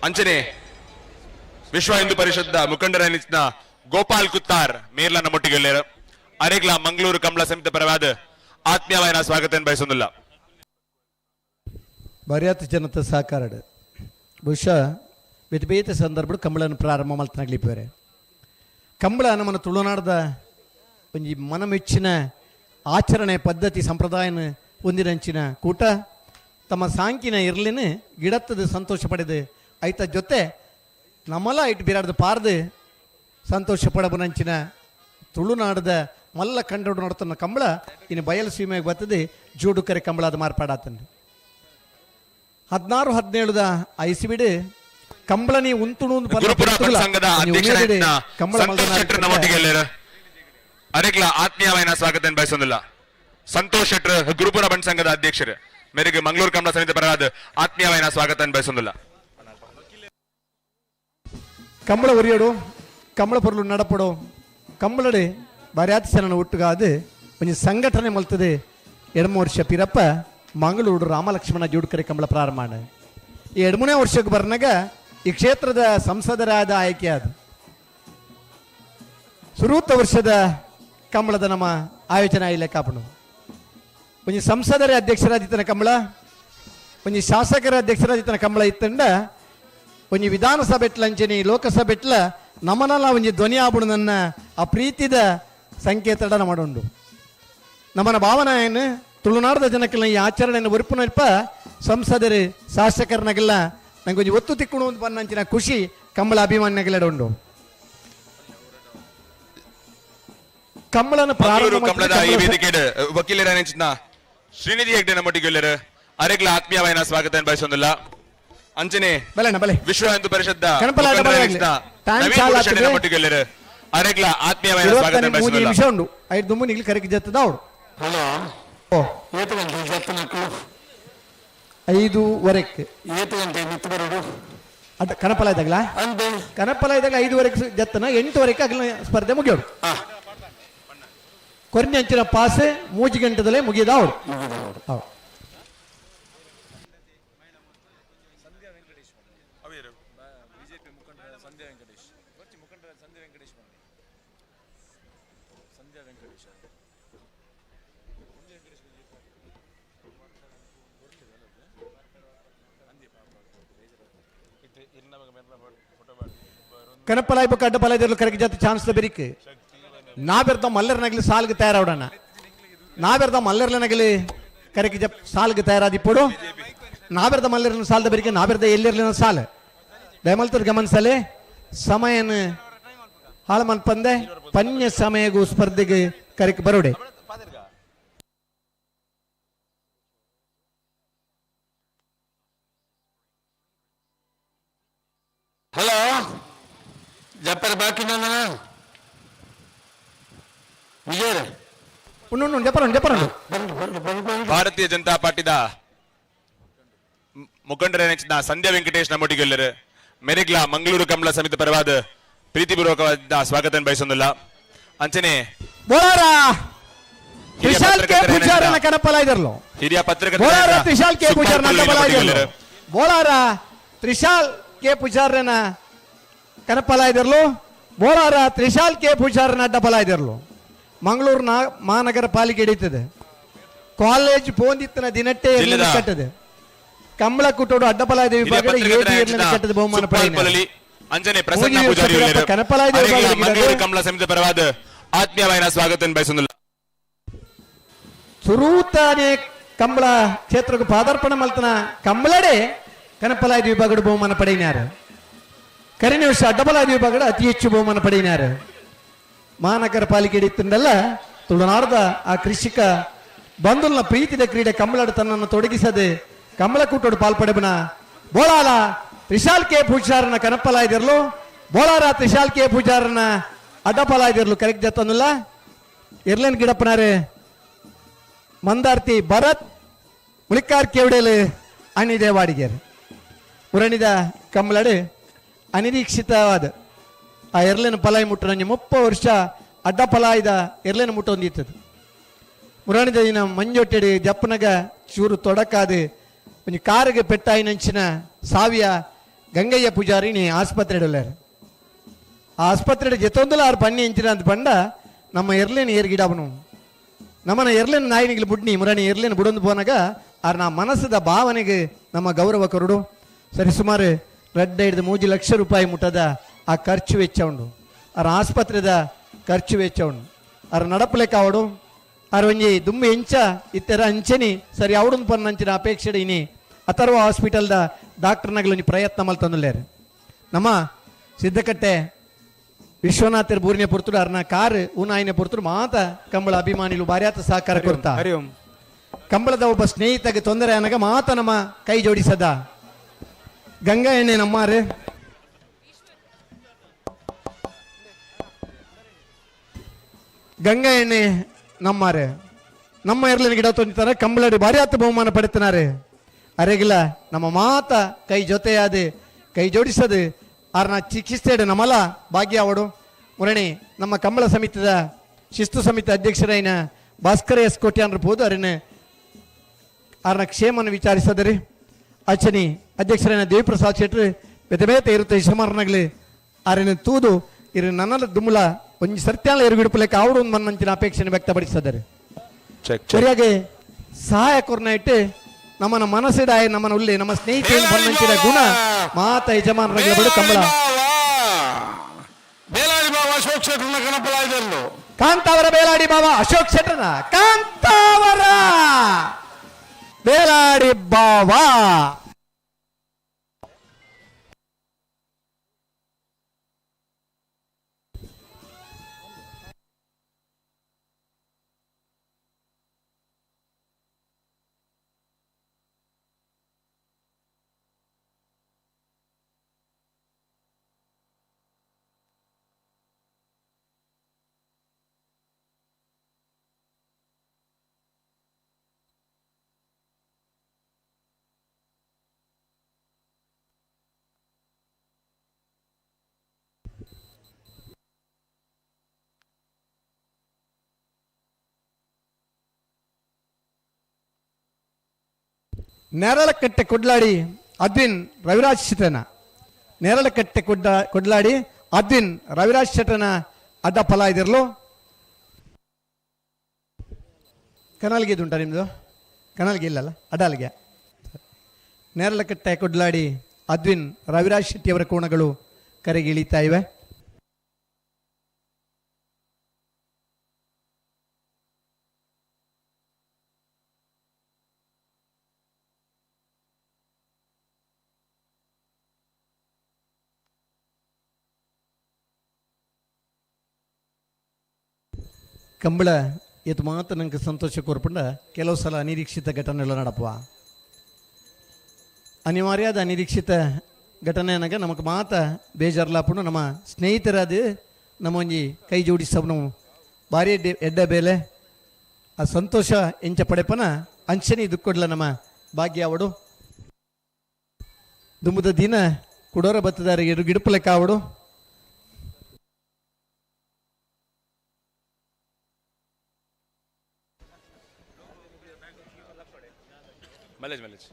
C: ಅಂಚನೆ ವಿಶ್ವ ಹಿಂದೂ ಪರಿಷತ್ ಮುಖಂಡರ ಗೋಪಾಲ್ ಕುತ್ತಾರ್ ಮೇರ್ಲ ನಮ್ಮೊಟ್ಟಿಗೆ ಉಳ್ಳೇರು. ಅರೆಗ್ಲ ಮಂಗಳೂರು ಕಮಲ ಸಮಿತಿ ಪರವಾದ ಆತ್ಮೀಯವಾಯಿನ ಸ್ವಾಗತ ಬಯಸೊಂದಿಲ್ಲ.
E: ಬರಿಯಾತ ಜನತೆ ಸಹಕಾರ ಬಹುಶಃ ಬೇತೆ ಬೇತೆ ಸಂದರ್ಭ ಕಂಬಳನ್ನು ಪ್ರಾರಂಭ ಮಲ್ತನಾಗ್ಲಿಪ್ಪಿದ್ದಾರೆ. ಕಂಬಳ ನಮ್ಮನ್ನು ತುಳುನಾಡದ ಒಂಜಿ ಮನಮೆಚ್ಚಿನ ಆಚರಣೆ ಪದ್ಧತಿ ಸಂಪ್ರದಾಯನ ಒಂದಿನಂಚಿನ ಕೂಟ ತಮ್ಮ ಸಾಂಕಿನ ಇರ್ಲಿನ ಗಿಡತ್ತದ ಸಂತೋಷ ಪಡೆದು ಐತ ಜೊತೆ ನಮ್ಮಲ್ಲ ಇಟ್ಟು ಬಿರಾಡ್ದು ಪಾರ್ದು ಸಂತೋಷ ಪಡಬನಂಚಿನ ತುಳುನಾಡದ ಮಲ್ಲ ಕಂಡೋಡು ನಡ್ತನ ಕಂಬಳ ಇನ್ನು ಬಯಲು ಸೀಮೆಗೆ ಬರ್ತದೆ ಜೋಡುಕರೆ ಕಂಬಳದ ಮಾರ್ಪಾಡಾತನ. 16 17 ಐಸಿಬಿಡು ಕಂಬಳನಿ ಉಂತುಣು
C: ಸಂಘದ ಅರೆಗ್ಲ ಆತ್ಮೀಯವಾಯಿನ ಸ್ವಾಗತ ಬಯಸೊಂದಿಲ್ಲ. ಸಂತೋಷ್ ಶೆಟ್ಟರ್ ಗುರುಪುರ ಬಂಟ್ ಸಂಘದ ಅಧ್ಯಕ್ಷರು ಮೇರೆಗೆ ಮಂಗಳೂರು ಕಮಲ ಸಮಿತಿ ಪರವಾದ ಆತ್ಮೀಯವಾಯಿನ ಸ್ವಾಗತ ಬಯಸೊಂದಿಲ್ಲ.
E: ಕಂಬಳ ಒರಿಯಡು ಕಂಬಳ ಪೊರ್ಲು ನಡಪಡು ಕಂಬಳಡೆ ಬಾರ್ಯಾತ ಸೆನನ ಒಟ್ಟುಗಾದು ಒಂಜಿ ಸಂಘಟನೆ ಮಲ್ತದೆ. 2 ವರ್ಷ ಪಿರಪ್ಪ ಮಂಗಳೂರು ರಾಮಲಕ್ಷ್ಮಣ ಜೋಡುಕರೆ ಕಂಬಳ ಪ್ರಾರಂಭ. ಈ 2ನೇ ವರ್ಷಕ್ಕೆ ಬರ್ನಾಗ ಈ ಕ್ಷೇತ್ರದ ಸಂಸದರಾದ ಆಯ್ಕೆಯಾದ ಸುರೂತ ವರ್ಷದ ಕಂಬಳದ ನಮ್ಮ ಆಯೋಜನೆ ಇಲಾಖೆ ಕಾಪಣು ಒಂಜಿ ಸಂಸದರ ಅಧ್ಯಕ್ಷರಾದಿತ್ತನ ಕಂಬಳ, ಒಂಜಿ ಶಾಸಕರ ಅಧ್ಯಕ್ಷರಾದಿತ್ತನ ಕಂಬಳ ಇತ್ತಂಡ ಒಂಜಿ ವಿಧಾನಸಭೆಟ್ಲ ಅಂಚನೆ ಲೋಕಸಭೆಟ್ಲ ನಮ್ಮನಲ್ಲ ಒಂಜಿ ಧ್ವನಿ ಆಬುಡು ನನ್ನ ಆ ಪ್ರೀತಿದ ಸಂಕೇತಡ ಮಾಡುಂಡು. ನಮ್ಮನ ಭಾವನೆ ಏನು ತುಳುನಾಡದ ಜನಕ್ಕೆಲ್ಲ ಈ ಆಚರಣೆಯನ್ನು ಒರುಪುನಲ್ಪ ಸಂಸದರು ಶಾಸಕರನಾಗೆಲ್ಲ ನಂಗೆ ಒಂಜಿ ಒತ್ತು ತಿಕ್ಕುಣು ಅಂತ ಬನ್ನಂಚಿನ ಖುಷಿ ಕಂಬಳ ಅಭಿಮಾನಿಗೆಲ್ಲ ಉಂಡು. ಕಂಬಳನ
C: ಕಂಬಳದ ಈ ವೇದಿಕೆ ವಕೀಲರ ಶ್ರೀನಿಧಿ ಹೆಗ್ಡೆ ನಮ್ಮೊಟ್ಟಿಗೆ ಅರೆಗ್ಲ ಆತ್ಮೀಯವಾಯಿನ ಸ್ವಾಗತ ಬಯಸೊಂದಿಲ್ಲ. ಅಂಚನೆ ವಿಶ್ವ ಹಿಂದೂ ಪರಿಷತ್ ನಮ್ಮೊಟ್ಟಿಗೆ ಅರೆಗ್ಲ ಆತ್ಮೀಯವಾಯಿನ ಸ್ವಾಗತ ಬಯಸೊಂದಿಲ್ಲ.
E: ಉಂಡು ಐದು ದುಂಬು ನಿಗ್ಲಿ ಕರೆಗೆ ಜತ್ತದ ಅವಳು.
A: ಹಲೋ,
E: 5:30ಕ್ಕೆ ಅದ ಕನಪಲ ಇದ್ದಾಗಲ ಕನಪಲ ಇದ್ದಾಗ 5:30ಕ್ಕೆ ಜತ್ತನ 8:30ಕ್ಕೆ ಆಗಲ ಸ್ಪರ್ಧೆ ಮುಗಿಯೋಡು. ಕೊರಿನ ಅಂಚಿನ ಪಾಸ್ 3 ಗಂಟೆದಲ್ಲೇ ಮುಗಿದ ಅವಳು. ಕನಪಲ ಇಬ್ಬ ಅಡ್ಡಪಲ ಇದ್ರಲ್ಲೂ ಕರೆಗೆ ಜಾತಿ ಚಾನ್ಸ್ ಬೆರಿಕ್ ನಾವೆರ್ದ ಮಲ್ಲರ್ನಗಲಿ ಸಾಲ್ಗೆ ತಯಾರಾವಡಣ ನಾವೆರ್ದ ಮಲ್ಲರ್ಲನಗಲಿ ಕರೆಗೆ ಜಪ್ ಸಾಲ್ಗೆ ತಯಾರಾದಿಪ್ಪಡು ನಾವೆರ್ದ ಮಲ್ಲರ್ನ ಸಾಲದ ಬೆರಿಕೆ ನಾವೆರ್ದ ಎಲ್ಲಿರ್ಲಿನ ಸಾಲ ದಯಮಲ್ತರ್ ಗಮನಿಸಲೆ ಸಮಯನ ಹಾಳು ಮನ್ಪಂದೆ ಪನ್ಯ ಸಮಯಗೂ ಸ್ಪರ್ಧೆಗೆ ಕರೆಗೆ ಬರೋಡೆ.
A: ಹಲೋ ಜಪ್ಪರ್ ಬಾಕಿ ನನ್ನ ವಿಜಯ್
C: ಭಾರತೀಯ ಜನತಾ ಪಾರ್ಟಿದ ಮುಖಂಡರ ಸಂಧ್ಯಾ ವೆಂಕಟೇಶ್ ನಮ್ಮೊಟ್ಟಿಗೆ ಮೆರೆಗ್ಲ ಮಂಗಳೂರು ಕಮಲ ಸಮಿತಿ ಪರವಾದ ಪ್ರೀತಿಪೂರ್ವಕವಾದ ಸ್ವಾಗತ ಬಯಸೊಂದಿಲ್ಲ. ಅಂಚನೆ ಹಿರಿಯ ಪತ್ರಕರ್ತ
E: ತ್ರಿಶಾಲ್ ಕೆ ಪೂಜಾರನ ಕನಪಲ ಇದ್ರಲು ಬೋಳಾರ ತ್ರಿಶಾಲ್ ಕೆ ಪೂಜಾರನ ಅಡ್ಡಪಲ ಇದ್ರಲು ಮಂಗಳೂರು ಮಹಾನಗರ ಪಾಲಿಕೆ ಹಿಡಿತದೆ. ಕಾಲೇಜ್ ಪೋಂದಿತ್ತನ ದಿನಟ್ಟೆ ಕಟ್ಟದೆ ಕಂಬಳ ಕುಟೋಡು ಅಡ್ಡಪಲ ವಿಭಾಗದ ಕಟ್ಟದ ಬಹುಮಾನ ಪಡೆದ
C: ಅಂಜನೆ ಪ್ರಸನ್ನ ಪೂಜಾರಿ ಮಂಗಳೂರು ಕಮಲ ಸಮಿತಿ ಪರವಾದ ಆತ್ಮೀಯವಾದ ಸ್ವಾಗತ ಬಯಸೊಂದಿಲ್ಲ.
E: ಸುರೂತಾನೆ ಕಂಬಳ ಕ್ಷೇತ್ರಕ್ಕೆ ಪಾದಾರ್ಪಣ ಮಲ್ತನ ಕಂಬಳಡೆ ಕನಪಲಾಯ್ದ ವಿಭಾಗದ ಬಹುಮಾನ ಪಡೆಯಿನಾರು. ಕರಿನ ವರ್ಷ ಅಡ್ಡಬಲಾಯ್ದ ವಿಭಾಗದ ಅತಿ ಹೆಚ್ಚು ಬಹುಮಾನ ಪಡೆಯಿನಾರು. ಮಹಾನಗರ ಪಾಲಿಕೆ ಹಿಡಿತಂದಲ್ಲ ತುಳುನಾಡದ ಆ ಕೃಷಿಕ ಬಂಧುಲ್ನ ಪ್ರೀತಿದ ಕ್ರೀಡೆ ಕಂಬಳಡು ತನ್ನನ್ನು ತೊಡಗಿಸದೆ ಕಮಲ ಕೂಟೋಡು ಪಾಲ್ಪಡೆಬನ ಬೋಳಾಲ ತ್ರಿಶಾಲ್ ಕೆ ಪೂಜಾರನ ಕನಪಲಾಯ್ದಿರ್ಲು ಬೋಳಾರ ತ್ರಿಶಾಲ್ ಕೆ ಪೂಜಾರನ ಅಡ್ಡಪಲಾಯ್ದಿರ್ಲು ಕರೆಕ್ಟ್ ಜತ್ತನಲ್ಲ ಇರ್ಲೇನ್ ಗಿಡಪ್ಪನಾರೆ ಮಂದಾರ್ತಿ ಭರತ್ ಮುಳಿಕಾರ್ ಕೇವಡೇಲು ಅನಿದೆ ವಾಡಿಗೆರ್ ಮುರಣಿದ ಕಂಬಳಡು ಅನಿರೀಕ್ಷಿತವಾದ ಆ ಎರ್ಲೆನ ಪಲಾಯಿ ಮುಟ್ಟು ನಂಜಿ 30 ವರ್ಷ ಅಡ್ಡ ಪಲಾಯಿದ ಎರ್ಲೆನ ಮುಟ್ಟೊಂದಿತ್ತದು. ಮುರಣಿದ ದಿನ ಮಂಜೊಟ್ಟೆಡು ಜಪ್ಪನಗ ಚೂರು ತೊಡಕಾದು ಒಂಜಿ ಕಾರಿಗೆ ಪೆಟ್ಟಾಯಿನಂಚಿನ ಸಾವಿಯ ಗಂಗಯ್ಯ ಪೂಜಾರಿನಿ ಆಸ್ಪತ್ರೆ ಉಳ್ಳಾರು. ಆ ಆಸ್ಪತ್ರೆ ಜೊತೊಂದುಲ ಆರು ಪನ್ನಿ ಇಂಚಿನ ಅಂತ ಪಂಡ ನಮ್ಮ ಎರ್ಲೇನ ಏರ್ಗಿಡವನು ನಮ್ಮನ ಎರ್ಲೇನ ನಾಯಿನಿಗೆ ಬುಡ್ನಿ ಮುರಣಿ ಎರ್ಲೇನ ಬುಡೊಂದು ಪೋನಾಗ ಆರ್ ನಾ ಮನಸ್ಸದ ಭಾವನೆಗೆ ನಮ್ಮ ಗೌರವ ಕೊರಡು. ಸರಿ ಸುಮಾರು 2.5 ಲಕ್ಷ ರೂಪಾಯಿ ಮುಟ್ಟದ ಆ ಖರ್ಚು ವೆಚ್ಚ ಉಂಡು, ಆರ್ ಆಸ್ಪತ್ರೆದ ಖರ್ಚು ವೆಚ್ಚ ಉಂಡು, ಆರ್ ನಡಪಲೆಕ್ಕ ಅವಡು ಆರ್ ಒಂಜಿ ದುಂಬು ಎಂಚ ಇತ್ತರ ಅಂಚನಿ ಸರಿ ಅವಡೊಂದು ಪನ್ನಂಚಿನ ಅಪೇಕ್ಷೆ ಇನಿ ಅಥರ್ವ ಹಾಸ್ಪಿಟಲ್ದ ಡಾಕ್ಟರ್ನಾಗಲಿ ಒಂಜಿ ಪ್ರಯತ್ನ ಮಲ್ತಂದುಲ್ಲೇರು. ನಮ್ಮ ಸಿದ್ದಕಟ್ಟೆ ವಿಶ್ವನಾಥರ್ ಬೂರಿನ ಪುರ್ತುಡು ಅರ್ನ ಕಾರ್ ಊನಾಯಿನ ಪುರ್ತುಡು ಮಾತ ಕಂಬಳ ಅಭಿಮಾನಿಲು ಬಾರ್ಯಾತ ಸಹಕಾರ ಕೊರ್ತ. ಕಂಬಳದ ಒಬ್ಬ ಸ್ನೇಹಿತಗೆ ತೊಂದರೆ ಅನಗ ಮಾತ ನಮ್ಮ ಕೈ ಜೋಡಿಸದ ಗಂಗಾ ಎಣ್ಣೆ ನಮ್ಮಾರು. ಗಂಗಾ ಎಣ್ಣೆ ನಮ್ಮಾರು ನಮ್ಮ ಎರ್ಲಿನ ಗಿಡ ತೊಂದಿದ್ದಾರೆ. ಕಂಬಳಡಿ ಬಾರ್ಯಾತ ಬಹುಮಾನ ಪಡೆತನಾರೆ. ಅರೆಗಿಲ್ಲ ನಮ್ಮ ಮಾತ ಕೈ ಜೊತೆಯಾದ ಕೈ ಜೋಡಿಸದು ಆರ್ನ ಚಿಕಿತ್ಸೆಡು ನಮ್ಮಲ ಭಾಗ್ಯ ಅವಡು. ಮುರಣಿ ನಮ್ಮ ಕಂಬಳ ಸಮಿತಿದ ಶಿಸ್ತು ಸಮಿತಿ ಅಧ್ಯಕ್ಷರೈನ ಭಾಸ್ಕರ ಎಸ್ ಕೋಟ್ಯಾನ್ರ ಪೋದು ಅರಿನ ಆರ್ನ ಕ್ಷೇಮನ ವಿಚಾರಿಸದರಿ. ಅಚನಿ ಅಧ್ಯಕ್ಷರೈನ ದೇವಿಪ್ರಸಾದ್ ಶೆಟ್ರು ಬೇತೆ ಬೇತೆ ಇರುತ್ತೆ ಯಜಮಾನನಾಗಲಿ ಆರಿನ ತೂದು ಇರು ನನ್ನಲ ದುಮ್ಲ ಒಂಜಿ ಸತ್ಯಾಲ ಎರುಗಿಡುಪಲೆಕ್ಕ ಅವಡು ಒಂದು ಮನ್ನಂಚಿನ ಅಪೇಕ್ಷೆಯನ್ನು ವ್ಯಕ್ತಪಡಿಸದರೆ ಸರಿಯಾಗಿ ಸಹಾಯ ಕೊರ್ನ ಇಟ್ಟು ನಮ್ಮನ ಮನಸ್ಸಿಡಾಯ ನಮ್ಮನ ಉಳ್ಳಿ ನಮ್ಮ ಸ್ನೇಹಿತ ಬನ್ನಂಚಿನ ಗುಣ ಮಾತ ಯಜಮಾನರ ಬಿಡು ಕಂಬಳ
A: ಬೇಲಾಡಿ ಬಾವ ಅಶೋಕ್ ಶೆಟ್ಟರ್ನ ಕಣಪಲಾಯ್ದಲ್ಲೋ
E: ಕಾಂತಾವರ ಬೇಲಾಡಿ ಬಾವ ಅಶೋಕ್ ಶೆಟ್ಟರ್ನ ಕಾಂತಾವರ ಬೇಲಾಡಿ ಬಾವ. ನೇರಳಕಟ್ಟೆ ಕೊಡ್ಲಾಡಿ ಅದ್ವಿನ್ ರವಿರಾಜ್ ಶೆಟ್ಟನ ನೇರಳಕಟ್ಟೆ ಕೊಡ್ಲಾಡಿ ಅದ್ವಿನ್ ರವಿರಾಜ್ ಶೆಟ್ಟನ ಅಡ್ಡ ಫಲ ಇದಿರಲು. ಕನಾಲ್ಗೆ ಇದುಂಟಾ ನಿಮ್ಮದು? ಕನಾಲ್ಗೆ ಇಲ್ಲಲ್ಲ, ಅಡಾಲ್ಗೆ. ನೇರಳಕಟ್ಟೆ ಕೊಡ್ಲಾಡಿ ಅದ್ವಿನ್ ರವಿರಾಜ್ ಶೆಟ್ಟಿಯವರ ಕೋಣಗಳು ಕರೆಗೆ ಇಳಿತಾ ಇವೆ. ಕಂಬಳ ಇದು ಮಾತ್ರ ನಂಗೆ ಸಂತೋಷ ಕೋರ್ಪಂಡ ಕೆಲವು ಸಲ ಅನಿರೀಕ್ಷಿತ ಘಟನೆಗಳು ನಡಪುವ ಅನಿವಾರ್ಯದ ಅನಿರೀಕ್ಷಿತ ಘಟನೆ ಅನ್ನಾಗ ನಮಗೆ ಮಾತ ಬೇಜಾರ್ಲಾಪುಂಡು. ನಮ್ಮ ಸ್ನೇಹಿತರಾದ ನಮ್ಮ ಒಂಜಿ ಕೈ ಜೋಡಿಸವು ಭಾರಿ ಎಡ್ಡ ಬೇಲೆ ಆ ಸಂತೋಷ ಎಂಚ ಪಡೆಪನ ಅಂಚನೆ ಇದು ಕೊಡ್ಲ ನಮ್ಮ ಭಾಗ್ಯ ಅವಡು. ದುಂಬುದ ದಿನ ಕುಡೋರ ಬತ್ತದಾರ ಎಡು ಗಿಡಪಲೆಕ್ಕ ಅವಡು.
C: ಮಲೇಜ್ ಮಲೇಜ್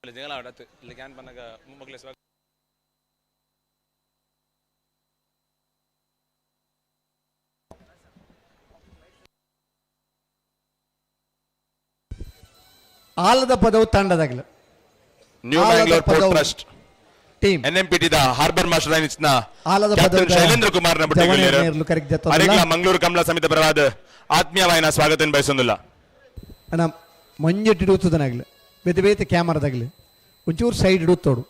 C: ಜಂಗಲ ಆಡತ್ತು ಇಲ್ಲಿ can ಬಂದಾಗ ಮಗ್ಲೆ ಸ್ವಾಗತ.
E: ಆಲದ ಪದವು ತಂಡದಾಗಲು
C: new Mangalore port trust
E: team
C: NMPT the harbour master ಇಚ್ನ
E: ಆಲದ
C: ಕ್ಯಾಪ್ಟನ್ ಶೈಲೇಂದ್ರ ಕುಮಾರ್ ನ ಬಟ್ಟಿಗೆ ಮಂಗಳೂರು ಕಮಲ ಸಮಿತಿ ಪರವಾದ ಆತ್ಮೀಯವಾಯಿನ ಸ್ವಾಗತ ಬಯಸೊಂದಿಲ್ಲ.
E: ಅಣ್ಣ ಮಂಜೆಟ್ಟು ಇಡುತ್ತದನಾಗಲಿ ಬೇತೆ ಬೇತೆ ಕ್ಯಾಮರಾದಾಗಲಿ ಒಂಚೂರು ಸೈಡ್ ಇಡುತ್ತೋಡು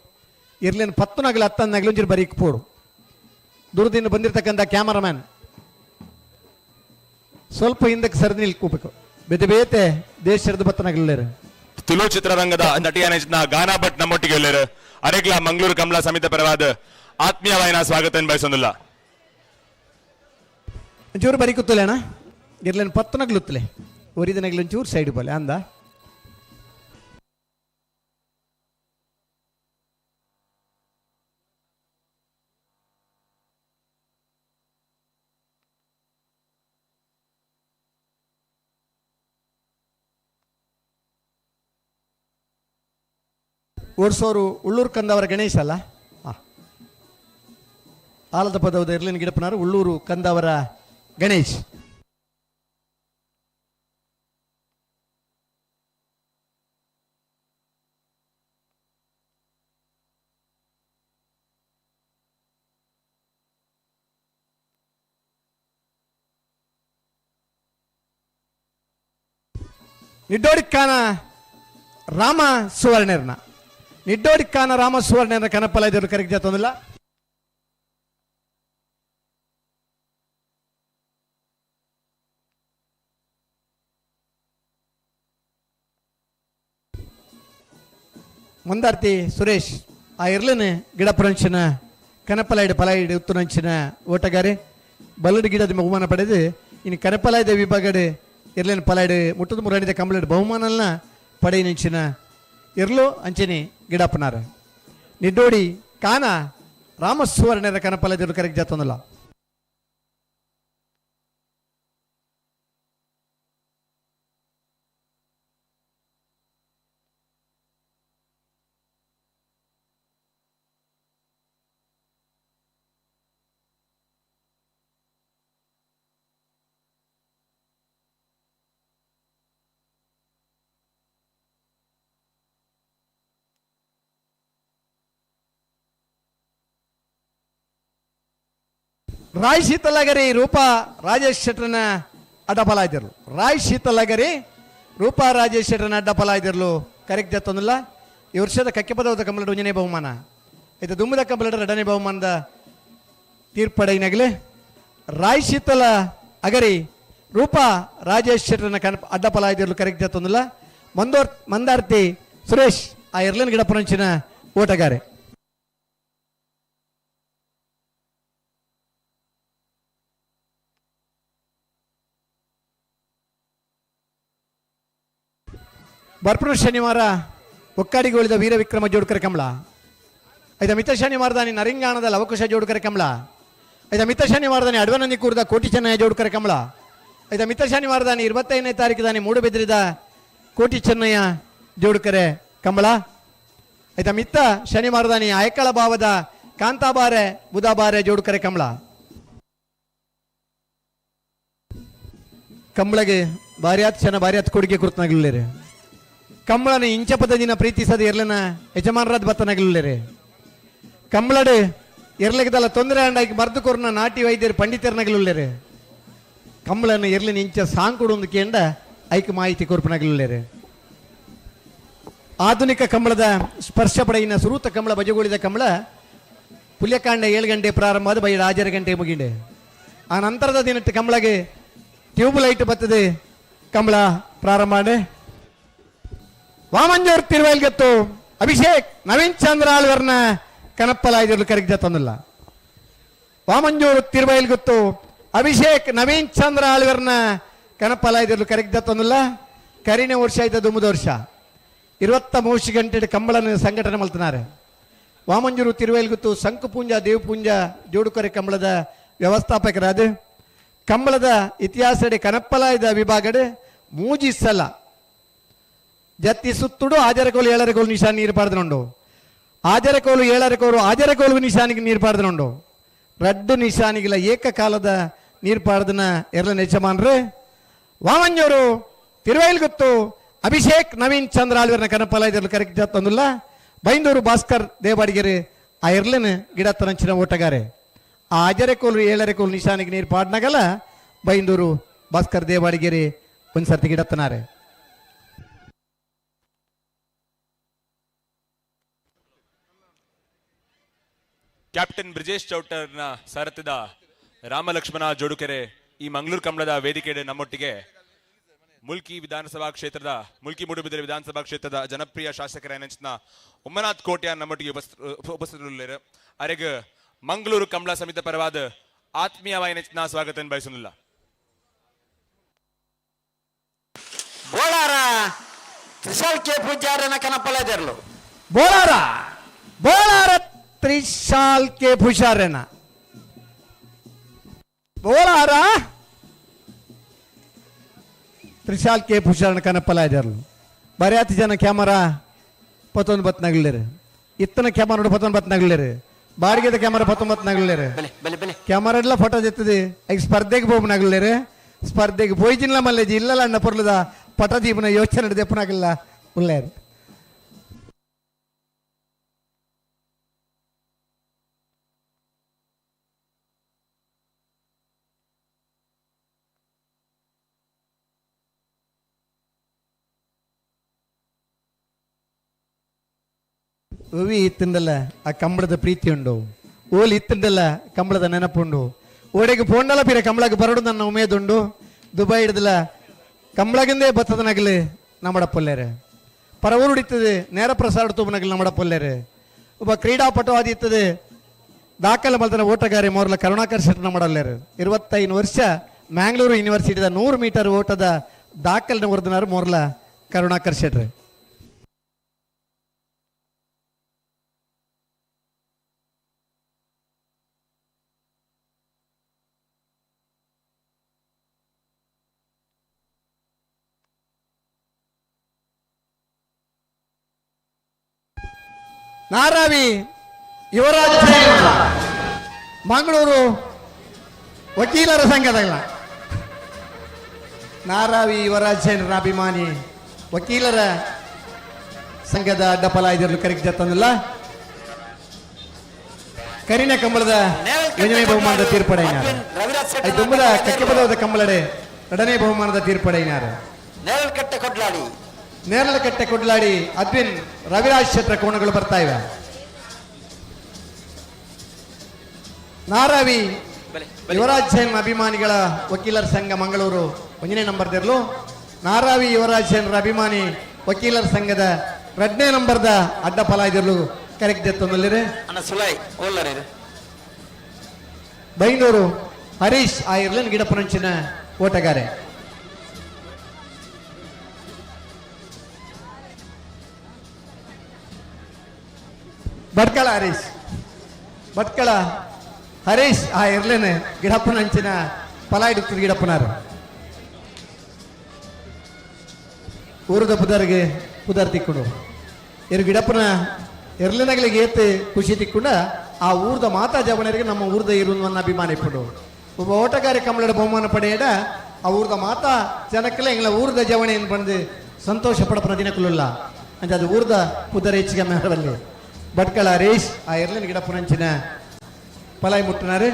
E: ಇರ್ಲೇನು ಪತ್ತನಾಗಲಿ ಹತ್ತನ್ನಾಗಲಿ ಒಂಚೂರು ಬರೀಕ್ ಪೋಡು. ದೂರದಿಂದ ಬಂದಿರತಕ್ಕಂಥ ಕ್ಯಾಮರಾಮ್ಯಾನ್ ಸ್ವಲ್ಪ ಹಿಂದಕ್ಕೆ ಸರಿದು ನಿಲ್ಕೋಬೇಕು. ಬೇತೆ ಬೇತೆ ದೇಶದ ಬತ್ತನಾಗಲಿಲ್ಲ.
C: ತುಳು ಚಿತ್ರರಂಗದ ನಟಿಯ ಗಾನಾ ಭಟ್ ನಮ್ಮೊಟ್ಟಿಗೆ ಎಲ್ಲರು ಅರೆಗ್ಲಾ ಮಂಗಳೂರು ಕಮಲಾ ಸಮಿತಿ ಪರವಾದ ಆತ್ಮೀಯವಾಯಿನ ಸ್ವಾಗತ ಬಯಸೊಂದಿಲ್ಲ.
E: ಒಂಚೂರು ಬರೀ ಕೂತಲೆ ಅಣ್ಣ ಇರ್ಲೇನು ಪತ್ತನಾಗ್ಲುತ್ತಲೆ ಒರಿದನಾಗಲಿ ಒಂಚೂರು ಸೈಡ್ ಬೋಲೆ ಅಂದ. ಓಡಿಸೋರು ಉಳ್ಳೂರು ಕಂದವರ ಗಣೇಶ್ ಅಲ್ಲ. ಆಲದ ಪದವದ ಇರ್ಲಿನ ಗಿಡಪ್ಪನಾರು ಉಳ್ಳೂರು ಕಂದವರ ಗಣೇಶ್. ನಿಡ್ಡೋಡಿಕ್ಕಾನ ರಾಮ ಸುವರ್ಣರ್ನ ನಿಡ್ಡೋಡಿಕ್ಕಾನ ರಾಮ ಸುವರ್ಣರ್ನ ಕನಪಲ ಇದ್ರು ಕರೆಕ್ಟ್ ಜಾತೊಂದಿಲ್ಲ. ಮುಂದಾರ್ತಿ ಸುರೇಶ್ ಆ ಇರ್ಲನೆ ಗಿಡಪುರಂಚಿನ ಕನಪಲಾಯ್ಡು ಪಲಾಯಿಡು ಉತ್ತುನಂಚಿನ ಓಟಗಾರೆ ಬಲ್ಲಡು ಗಿಡದ ಬಹುಮಾನ ಪಡೆದು ಇನ್ನು ಕನಪಲಾಯ್ದ ವಿಭಾಗಡೆ ಇರ್ಲೇನು ಪಲಾಯ್ಡು ಮುಟ್ಟದ ಮುರಾಣಿದ ಕಂಬಳಡು ಬಹುಮಾನಲ್ನ ಪಡೆಯಿನಂಚಿನ ಇರ್ಲು ಅಂಚನೆ ಗಿಡಪ್ಪನಾರ ನಿಡ್ಡೋಡಿ ಕಾನ ರಾಮಸುವರ್ಣರ ಕನಪಲಾಯ್ದರು ಕರೆಕ್ಟ್ ಜಾತೊಂದಲ್ಲ. ರಾಯ್ ಶೀತಲಗರಿ ರೂಪಾ ರಾಜೇಶ್ ಶೆಟ್ಟರ್ನ ಅಡ್ಡಫಲ ಇದ್ದಿರ್ಲು. ರಾಯ್ ಶೀತಲಗರಿ ರೂಪಾ ರಾಜೇಶ್ ಶೆಟ್ಟರ್ನ ಅಡ್ಡಫಲ ಇದ್ದಿರ್ಲು ಕರೆಕ್ಟ್ ಜತ್ತೊಂದಿಲ್ಲ. ಈ ವರ್ಷದ ಕಕ್ಕೆಪದವದ ಕಂಬಲಡು ಒಂಜನೇ ಬಹುಮಾನ ಇದು ದುಮ್ಮದ ಕಂಬಲಡು ಎರಡನೇ ಬಹುಮಾನದ ತೀರ್ಪಡೆಯಿನಗಲೆ ರಾಯ್ ಶೀತಲ ಅಗರಿ ರೂಪಾ ರಾಜೇಶ್ ಶೆಟ್ಟರ್ನ ಕನ್ ಅಡ್ಡಫಲ ಇದ್ದಿರ್ಲು ಕರೆಕ್ಟ್ ಜತ್ತೊಂದಿಲ್ಲ. ಮಂದಾರ್ತಿ ಸುರೇಶ್ ಆ ಎರ್ಲನ್ ಗಿಡಪುರಂಚಿನ ಓಟಗಾರೆ. ಬರ್ಪುರ ಶನಿವಾರ ಒಕ್ಕಾಡಿಗೆ ಉಳಿದ ವೀರವಿಕ್ರಮ ಜೋಡ್ಕರ ಕಮಲ ಐದ ಮಿತ ಶನಿವಾರದಾನಿ ನರಿಂಗಾಣದ ಲವಕುಶ ಜೋಡ್ಕರ ಕಮಲ ಐದ ಮಿತ ಶನಿವಾರದಾನಿ ಅಡ್ವನಂದಿ ಕೂರ್ದ ಕೋಟಿ ಚೆನ್ನಯ್ಯ ಜೋಡ್ಕರ ಕಮಲ ಐದ ಮಿತ ಶನಿವಾರದಾನಿ 25ನೇ ತಾರೀಕು ದಾನಿ ಮೂಡುಬಿದ್ರಿದ ಕೋಟಿ ಚೆನ್ನಯ್ಯ ಜೋಡ್ಕರೆ ಕಮಲ ಐದ ಮಿತ್ತ ಶನಿವಾರದಾನಿ ಆಯಕಳ ಭಾವದ ಕಾಂತಾಬಾರೆ ಬುಧಾಬಾರೆ ಜೋಡ್ಕರೆ ಕಮಲ. ಕಂಬಳಗೆ ಭಾರ್ಯಾತ್ ಚೆನ್ನ ಭಾರ್ಯಾತ್ ಕೊಡುಗೆ ಕುರ್ತನಾಗಲಿಲ್ಲ. ಕಂಬಳನ ಇಂಚಪದ ದಿನ ಪ್ರೀತಿಸದ ಎರ್ಲನ ಯಜಮಾನರಾದ ಬತ್ತನಾಗಲಿಲ್ಲ. ಕಂಬಳಡು ಎರ್ಲಗದಲ್ಲ ತೊಂದರೆ ಅಂಡಾಕಿ ಮರ್ದು ಕೊರ್ನ ನಾಟಿ ವೈದ್ಯರು ಪಂಡಿತರನಾಗಲಿಲ್ಲ. ಕಂಬಳನ ಎರ್ಲಿನ ಇಂಚ ಸಾಂಕುಡು ಒಂದು ಕೇಂಡ ಐಕ್ ಮಾಹಿತಿ ಕೊರ್ಪನಾಗಲಿಲ್ಲ. ಆಧುನಿಕ ಕಂಬಳದ ಸ್ಪರ್ಶ ಪಡೆಯಿನ ಸುರೂತ ಕಂಬಳ ಬಜಗೋಳಿದ ಕಂಬಳ ಪುಲ್ಯಕಾಂಡ 7 ಗಂಟೆ ಪ್ರಾರಂಭ ಆದ ಬೈ 6 ಗಂಟೆ ಮುಗಿಂಡೆ. ಆ ನಂತರದ ದಿನಟ್ಟು ಕಂಬಳಗೆ ಟ್ಯೂಬ್ ಲೈಟ್ ಬತ್ತದೆ ಕಂಬಳ ಪ್ರಾರಂಭ ಮಾಡಿ. ವಾಮಂಜೂರ್ ತಿರುವೈಲ್ಗೆತ್ತು ಅಭಿಷೇಕ್ ನವೀನ್ ಚಂದ್ರ ಆಳ್ವರ್ನ ಕನಪ್ಪಲಾಯ್ದರು ಕರೆಕ್ಟ್ ತಂದಿಲ್ಲ. ವಾಮಂಜೂರು ತಿರುವೈಲ್ಗುತ್ತು ಅಭಿಷೇಕ್ ನವೀನ್ ಚಂದ್ರ ಆಳ್ವರ್ನ ಕನಪ್ಪಲಾಯ್ದರು ಕರೆಕ್ಟ್ ತಂದಿಲ್ಲ. ಕರಿನೇ ವರ್ಷ ಆಯ್ತು ದುಮ್ಮದ ವರ್ಷ 23 ಗಂಟೆ ಕಂಬಳನ ಸಂಘಟನೆ ಮಲ್ತನಾರೆ. ವಾಮಂಜೂರು ತಿರುವೈಲ್ಗುತ್ತು ಶಂಕುಪೂಂಜ ದೇವಪೂಂಜ ಜೋಡುಕೊರೆ ಕಂಬಳದ ವ್ಯವಸ್ಥಾಪಕರಾದ ಕಂಬಳದ ಇತಿಹಾಸಡೆ ಕನಪ್ಪಲಾಯ್ದ ವಿಭಾಗಡೆ ಮೂಜಿ ಸಲ ಜತ್ತಿ ಸುತ್ತುಡು ಆಜರಕೋಲು ಏಳರಕೋಲು ನಿಶಾನ್ ನೀರು ಪಾಡ್ದನುಂಡು. ಆಜರಕೋಲು ಏಳರಕೋಲು ಆಜರಕೋಲು ನಿಶಾನಿಗೆ ನೀರು ಪಾಡ್ದನುಂಡು. ರಡ್ಡು ನಿಶಾನಿಗಿಲ್ಲ ಏಕಕಾಲದ ನೀರು ಪಾಡ್ದನ ಎರಲ ಯಜಮಾನ್ರು ವಾಮಂಜೂರು ತಿರುವೈಲ್ಗುತ್ತು ಅಭಿಷೇಕ್ ನವೀನ್ ಚಂದ್ರ ಆಳ್ವರ್ನ ಕನಪಲ ಇದರಲ್ಲಿ ಕರೆಕ್ಟ್ ತಂದಿಲ್ಲ. ಬೈಂದೂರು ಭಾಸ್ಕರ್ ದೇವಾಡಿಗೆರೆ ಆ ಎರ್ಲನ ಗಿಡ ತರಂಚಿನ ಓಟಗಾರೆ. ಆ ಆಜರಕೋಲು ಏಳರಕೋಲು ನಿಶಾನಿಗೆ ನೀರು ಪಾಡ್ನಾಗಲ್ಲ ಬೈಂದೂರು ಭಾಸ್ಕರ್ ದೇವಾಡಿಗೆರೆ ಒಂದ್ಸರ್ತಿ ಗಿಡತ್ತನಾರೆ.
C: ಕ್ಯಾಪ್ಟನ್ ಬ್ರಿಜೇಶ್ ಚೌಟರ್ನ ಸಾರಥ್ಯದ ರಾಮಲಕ್ಷ್ಮಣ ಜೋಡುಕೆರೆ ಈ ಮಂಗಳೂರು ಕಂಬಳದ ವೇದಿಕೆ ನಮ್ಮೊಟ್ಟಿಗೆ ಮುಲ್ಕಿ ವಿಧಾನಸಭಾ ಕ್ಷೇತ್ರದ ಮುಲ್ಕಿ ಮೂಡುಬಿದಿರೆ ವಿಧಾನಸಭಾ ಕ್ಷೇತ್ರದ ಜನಪ್ರಿಯ ಶಾಸಕರ ಉಮ್ಮನಾಥ್ ಕೋಟ್ಯಾನ್ ನಮ್ಮೊಟ್ಟಿಗೆ ಉಪಸ್ಥಿತರುಳ್ಳರು. ಅರೆಗ್ ಮಂಗಳೂರು ಕಂಬಳ ಸಮಿತಿ ಪರವಾದ ಆತ್ಮೀಯವಾಯಿನ ಸ್ವಾಗತ ಬಯಸಲಿಲ್ಲ.
A: ಬೋಳಾರ ತ್ರಿಶಾಲ್ ಕೆ ಪೂಜಾರನ ಕನಪಲದೆರ್ಲು.
E: ಬೋಳಾರ ಬೋಳಾರ ತ್ರಿಶಾಲ್ ಕೆ ಪೂಜಾರನ ಬೋಳಾರ ತ್ರಿಶಾಲ್ ಕೆ ಪೂಜಾರನ ಕನಪಲದೆರ್ಲು. ಬರ್ಯಾತಿ ಜನ ಕ್ಯಾಮರಾ ಪತ್ತೊಂದು ಬತ್ನಾಗಲೇರು ಇತ್ತನ ಕ್ಯಾಮರಾ ಪತ್ತೊಂದು ಬತ್ನಾಗಲೇರು ಬಾಡಿಗೆದ ಕ್ಯಾಮರಾ ಪತ್ತೊಂಬತ್ನಾಗಲೇರು ಕ್ಯಾಮರಾ ಎಲ್ಲ ಫೋಟೋ ಜೆತ್ತದೆ ಐಕ್ ಸ್ಪರ್ಧೆಗೆ ಬೋಪನಾಗಲೇರು ಸ್ಪರ್ಧೆಗೆ ಪೋಯ್ಜಿನ್ಲ ಮಲ್ಲೇಜಿ ಇಲ್ಲಲ್ಲ ಅಣ್ಣ ಪೊರ್ಲದ ಪಟ ದೀಪನ ಯೋಚನೆ ದೆಪ್ಪನಾಗಲ್ಲ ಉಳ್ಳೇರು. ಒವಿ ಇತ್ತಂದಲ್ಲ ಆ ಕಂಬಳದ ಪ್ರೀತಿ ಉಂಡು, ಓಲಿ ಇತ್ತಂದಲ್ಲ ಕಂಬಳದ ನೆನಪುಂಡು, ಓಡೆಗೆ ಪೋಂಡಲ ಪೀರ ಕಂಬಳಕ್ಕೆ ಬರಡು ನನ್ನ ಉಮೇದುಂಡು, ದುಬೈ ಹಿಡ್ದಲ್ಲ ಕಂಬಳಗಿಂದೇ ಬತ್ತದನಾಗಲಿ ನಮ್ಮಡ ಪೊಲ್ಲೇರೆ, ಪರ ಊರುಡಿತ್ತದೆ ನೇರ ಪ್ರಸಾರ ತೂಬನಾಗಲಿ ನಮ್ಮಡ ಪೊಲ್ಲೇರೆ, ಒಬ್ಬ ಕ್ರೀಡಾಪಟು ಆದಿತ್ತದೆ ದಾಖಲೆ ಮಲ್ತನ ಓಟಗಾರಿ ಮೋರ್ಲ ಕರುಣಾಕರ್ ಶೆಟ್ಟಿ ನಮ್ಮಡಲ್ಲೇರು. 25 ವರ್ಷ ಮ್ಯಾಂಗ್ಳೂರು ಯೂನಿವರ್ಸಿಟಿದ 100 ಮೀಟರ್ ಓಟದ ದಾಖಲೆ ಹೊರದನಾರು ಮೋರ್ಲ ಕರುಣಾಕರ್ ಶೆಟ್ರು. ನಾರಾವಿ ಯುವರಾಜ್ ಮಂಗಳೂರು ವಕೀಲರ ಸಂಘದ ನಾರಾವಿ ಯುವರಾಜ್ ಸೇನರ ಅಭಿಮಾನಿ ವಕೀಲರ ಸಂಘದ ಅಡ್ಡಪಲ ಇದ್ರಲು ಕರೆಕ್ಟ್ ಜತ್ತಂದಿಲ್ಲ. ಕರಿನ ಕಂಬಳದ ಒಂದನೇ ಬಹುಮಾನದ ತೀರ್ಪಡೆಯಿನಾರು ದುಂಬದ ಕಕ್ಕೆಪದವದ ಕಂಬಳಡೆ ಎರಡನೇ ಬಹುಮಾನದ ತೀರ್ಪಡೆಯಿನಾರು
F: ನೇರಳಕಟ್ಟೆ ಕೊಡ್ಲಾಡಿ
E: ನೇರಳಕಟ್ಟೆ ಕೊಡ್ಲಾಡಿ ಅದ್ವಿನ್ ರವಿರಾಜ್ ಕ್ಷೇತ್ರ ಕೋಣಗಳು ಬರ್ತಾ ಇವೆ. ನಾರಾವಿ ಯುವರಾಜ್ ಸೇನ್ ಅಭಿಮಾನಿಗಳ ವಕೀಲರ ಸಂಘ ಮಂಗಳೂರು ಒಂದನೇ ನಂಬರ್ ದಿರ್ಲು. ನಾರಾವಿ ಯುವರಾಜ್ ಸೇನ್ರ ಅಭಿಮಾನಿ ವಕೀಲರ ಸಂಘದ ಎರಡನೇ ನಂಬರ್ದ ಅಡ್ಡ ಫಲ ಇದಿರ್ಲು ಕರೆಕ್ಟ್ ಎತ್ತೊಂದಲ್ಲಿರಿ. ಬೈಂದೂರು ಹರೀಶ್ ಆ ಇರ್ಲನ್ ಗಿಡಪನಂಚಿನ ಓಟಗಾರೆ. ಭಟ್ಕಳ ಹರೀಶ್, ಭಟ್ಕಳ ಹರೀಶ್ ಆ ಇರ್ಲೇನೆ ಗಿಡಪ್ಪನಂಚಿನ ಫಲ ಹಿಡಿತದ ಗಿಡಪ್ಪನಾರು. ಊರದ ಪುದರ್ಗೆ ಪುದರ್ ತಿಕ್ಕೊಂಡು ಇರು ಗಿಡಪ್ಪನ ಎರ್ಲಿನಗಳಿಗೆ ಏತ್ ಖುಷಿ ತಿಕ್ಕೊಂಡ ಆ ಊರ್ದ ಮಾತಾ ಜವನರಿಗೆ ನಮ್ಮ ಊರ್ದ ಇರುವನ್ನ ಅಭಿಮಾನ ಇಪ್ಪಡು. ಒಬ್ಬ ಓಟಗಾರಿ ಕಮಲಡ ಬಹುಮಾನ ಪಡೆಯಡ ಆ ಊರ್ದ ಮಾತಾ ಜನಕ್ಕೆಲ್ಲ ಎಂಗ್ಲ ಊರ್ದ ಜವಣೆ ಬಂದು ಸಂತೋಷ ಪಡಪನ ದಿನಕ್ಕಲ್ಲ ಅಂತ ಅದು ಊರ್ದ ಪುದರ್ ಹೆಚ್ಚಿಗೆ ಮೇಳವಲ್ಲಿ. ಭಟ್ಕಳ ಹರೀಶ್ ಆ ಎರ್ಲಿನ ಗಿಡಪ್ಪನಂಚಿನ ಪಲಾಯಿ ಮುಟ್ಟನಾರು.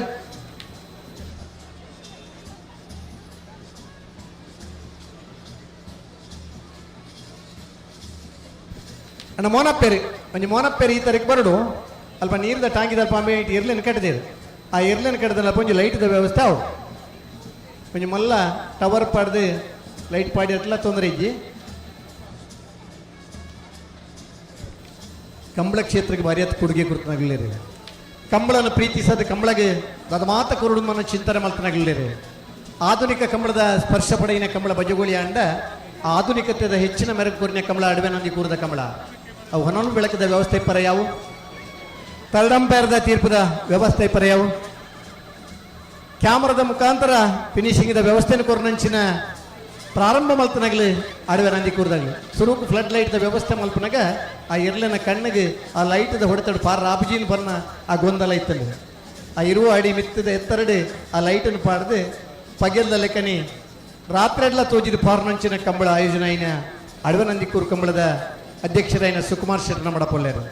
E: ಅಣ್ಣ ಮೋನಪ್ಪೇರಿ ಒಂಜಿ ಮೋನಪ್ಪೇರಿ ಈ ತಾರೀಕು ಬರಡು ಅಲ್ಪ ನೀರ್ದ ಟಾಂಕಿದ ಅಲ್ಪ ಅಂಬೆ ಇರ್ಲಿನ ಕಟ್ಟದಿರು. ಆ ಇರ್ಲಿನ ಕಟ್ಟದಲ್ಲ ಒಂಜಿ ಲೈಟ್ದ ವ್ಯವಸ್ಥೆ ಅವು ಒಂಜಿ ಮಲ್ಲ ಟವರ್ ಪಾಡ್ದು ಲೈಟ್ ಪಾಡಿ ಅಟ್ಲ ತೊಂದರೆ ಇಜ್ಜಿ. ಕಂಬಳ ಕ್ಷೇತ್ರಕ್ಕೆ ಭಾರಿ ಅತ್ ಕೊಡುಗೆ ಕೊಡ್ತಾನಾಗಲಿರಿ. ಕಂಬಳನ್ನು ಪ್ರೀತಿಸೋದು ಕಂಬಳಗೆ ಅದು ಮಾತ ಕೊರಡು ಮನ ಚಿಂತನೆ ಮಲ್ತನಾಗಲಿರಿ. ಆಧುನಿಕ ಕಂಬಳದ ಸ್ಪರ್ಶ ಪಡೆಯಿನ ಕಂಬಳ ಬಜಗೋಳಿ ಅಂಡ ಆಧುನಿಕತೆದ ಹೆಚ್ಚಿನ ಮೆರಗು ಕೊರಿನ ಕಂಬಳ ಅಡವೆ ನಂದಿ ಕೂರದ ಕಂಬಳ ಅವು ಹೊನಲು ಬೆಳಕದ ವ್ಯವಸ್ಥೆ ಪರ ಯಾವು, ತರಡಂಪೇರದ ತೀರ್ಪದ ವ್ಯವಸ್ಥೆ ಪರ ಯಾವು, ಕ್ಯಾಮರಾದ ಮುಖಾಂತರ ಫಿನಿಶಿಂಗ್ದ ವ್ಯವಸ್ಥೆನ ಕೊರನಂಚಿನ ಪ್ರಾರಂಭ ಮಲ್ತನಾಗಲಿ ಅಡವೆ ನಂದಿ ಕೂರ್ದಾಗಲಿ ಸುರುಕು ಫ್ಲಡ್ ಲೈಟ್ದ ವ್ಯವಸ್ಥೆ ಮಲ್ಪನಾಗ ಆ ಇರ್ಲಿನ ಕಣ್ಣಿಗೆ ಆ ಲೈಟ್ದ ಹೊಡೆತಡು ಪಾರ ರಾಬಜಿನ ಬಣ್ಣ ಆ ಗೊಂದಲ ಇತ್ತಲ್ಲಿ. ಆ ಇರುವ ಅಡಿ ಮಿತ್ತದ ಎತ್ತರಡೆ ಆ ಲೈಟನ್ನು ಪಾಡ್ದು ಪಗೆಲ್ದ ಲೆಕ್ಕನಿ ರಾತ್ರೆಡ್ಲ ತೋಜಿದ ಪಾರ್ನಂಚಿನ ಕಂಬಳ ಆಯೋಜನೆ అయిన ಅಡವೆ ನಂದಿಕೂರು ಕಂಬಳದ ಅಧ್ಯಕ್ಷರಾಯಿನ ಸುಕುಮಾರ್ ಶೆಟ್ಟನ ಮಡಪೊಲ್ಲೇರು.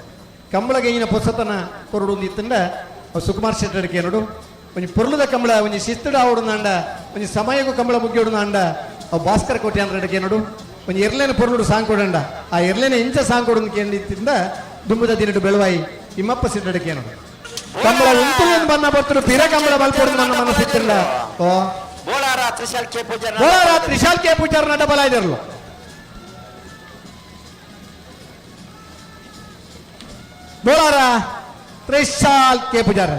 E: ಕಂಬಳಗೆ ಈನ ಪೊಸತನ ಕೊರಡು ಇತ್ತಂಡ ಸುಕುಮಾರ್ ಶೆಟ್ಟಡಿಕೆ ನೋಡು ಒಂಜಿ ಪೊರ್ಲುದ ಕಂಬಳ ಒಂಜಿ ಶಿಸ್ತುಡ ಆವಡುಂದಾಂಡ ಒಂಜಿ ಸಮಯಕ್ಕೂ ಕಂಬಳ ಮುಗ್ಗಿಡುಂದಾಂಡ ಅವು ಭಾಸ್ಕರ ಕೋಟೆ ಅಂದ್ರೆ ನೋಡು ಒಂಜಿ ಎರ್ಲೇನ ಪೊರ್ಲುಡು ಸಾಂಗ್ ಕೊಡಂಡ ಆ ಎರ್ಲೇನ ಇಂಚ ಸಾಂಗ್ ಕೊಡು ಕೇಂದಿತ್ತಿಂದ ದುಂಬುದ ದಿನಡು ಬೆಳವಾಯಿ ತಿಮ್ಮಪ್ಪ ಸಿಟ್ಟಡಿಕೆ ನೋಡು ಕಂಬಳ ಉಂಟು ಬನ್ನ ಬರ್ತರು ಪಿರ ಕಂಬಳ ಬಲ್ಪೊಡು ನನ್ನ ಮನಸ್ಸಿತ್ತಿಲ್ಲ. ಓ
F: ಬೋಳಾರ ತ್ರಿಶಾಲ್ ಕೆ ಪೂಜಾರ್
E: ಬೋಳಾರ ತ್ರಿಶಾಲ್ ಕೆ ಪೂಜಾರ್ ನಟ ಬಲ ಇದಿರಲು. ಬೋಳಾರ ತ್ರಿಶಾಲ್ ಕೆ ಪೂಜಾರ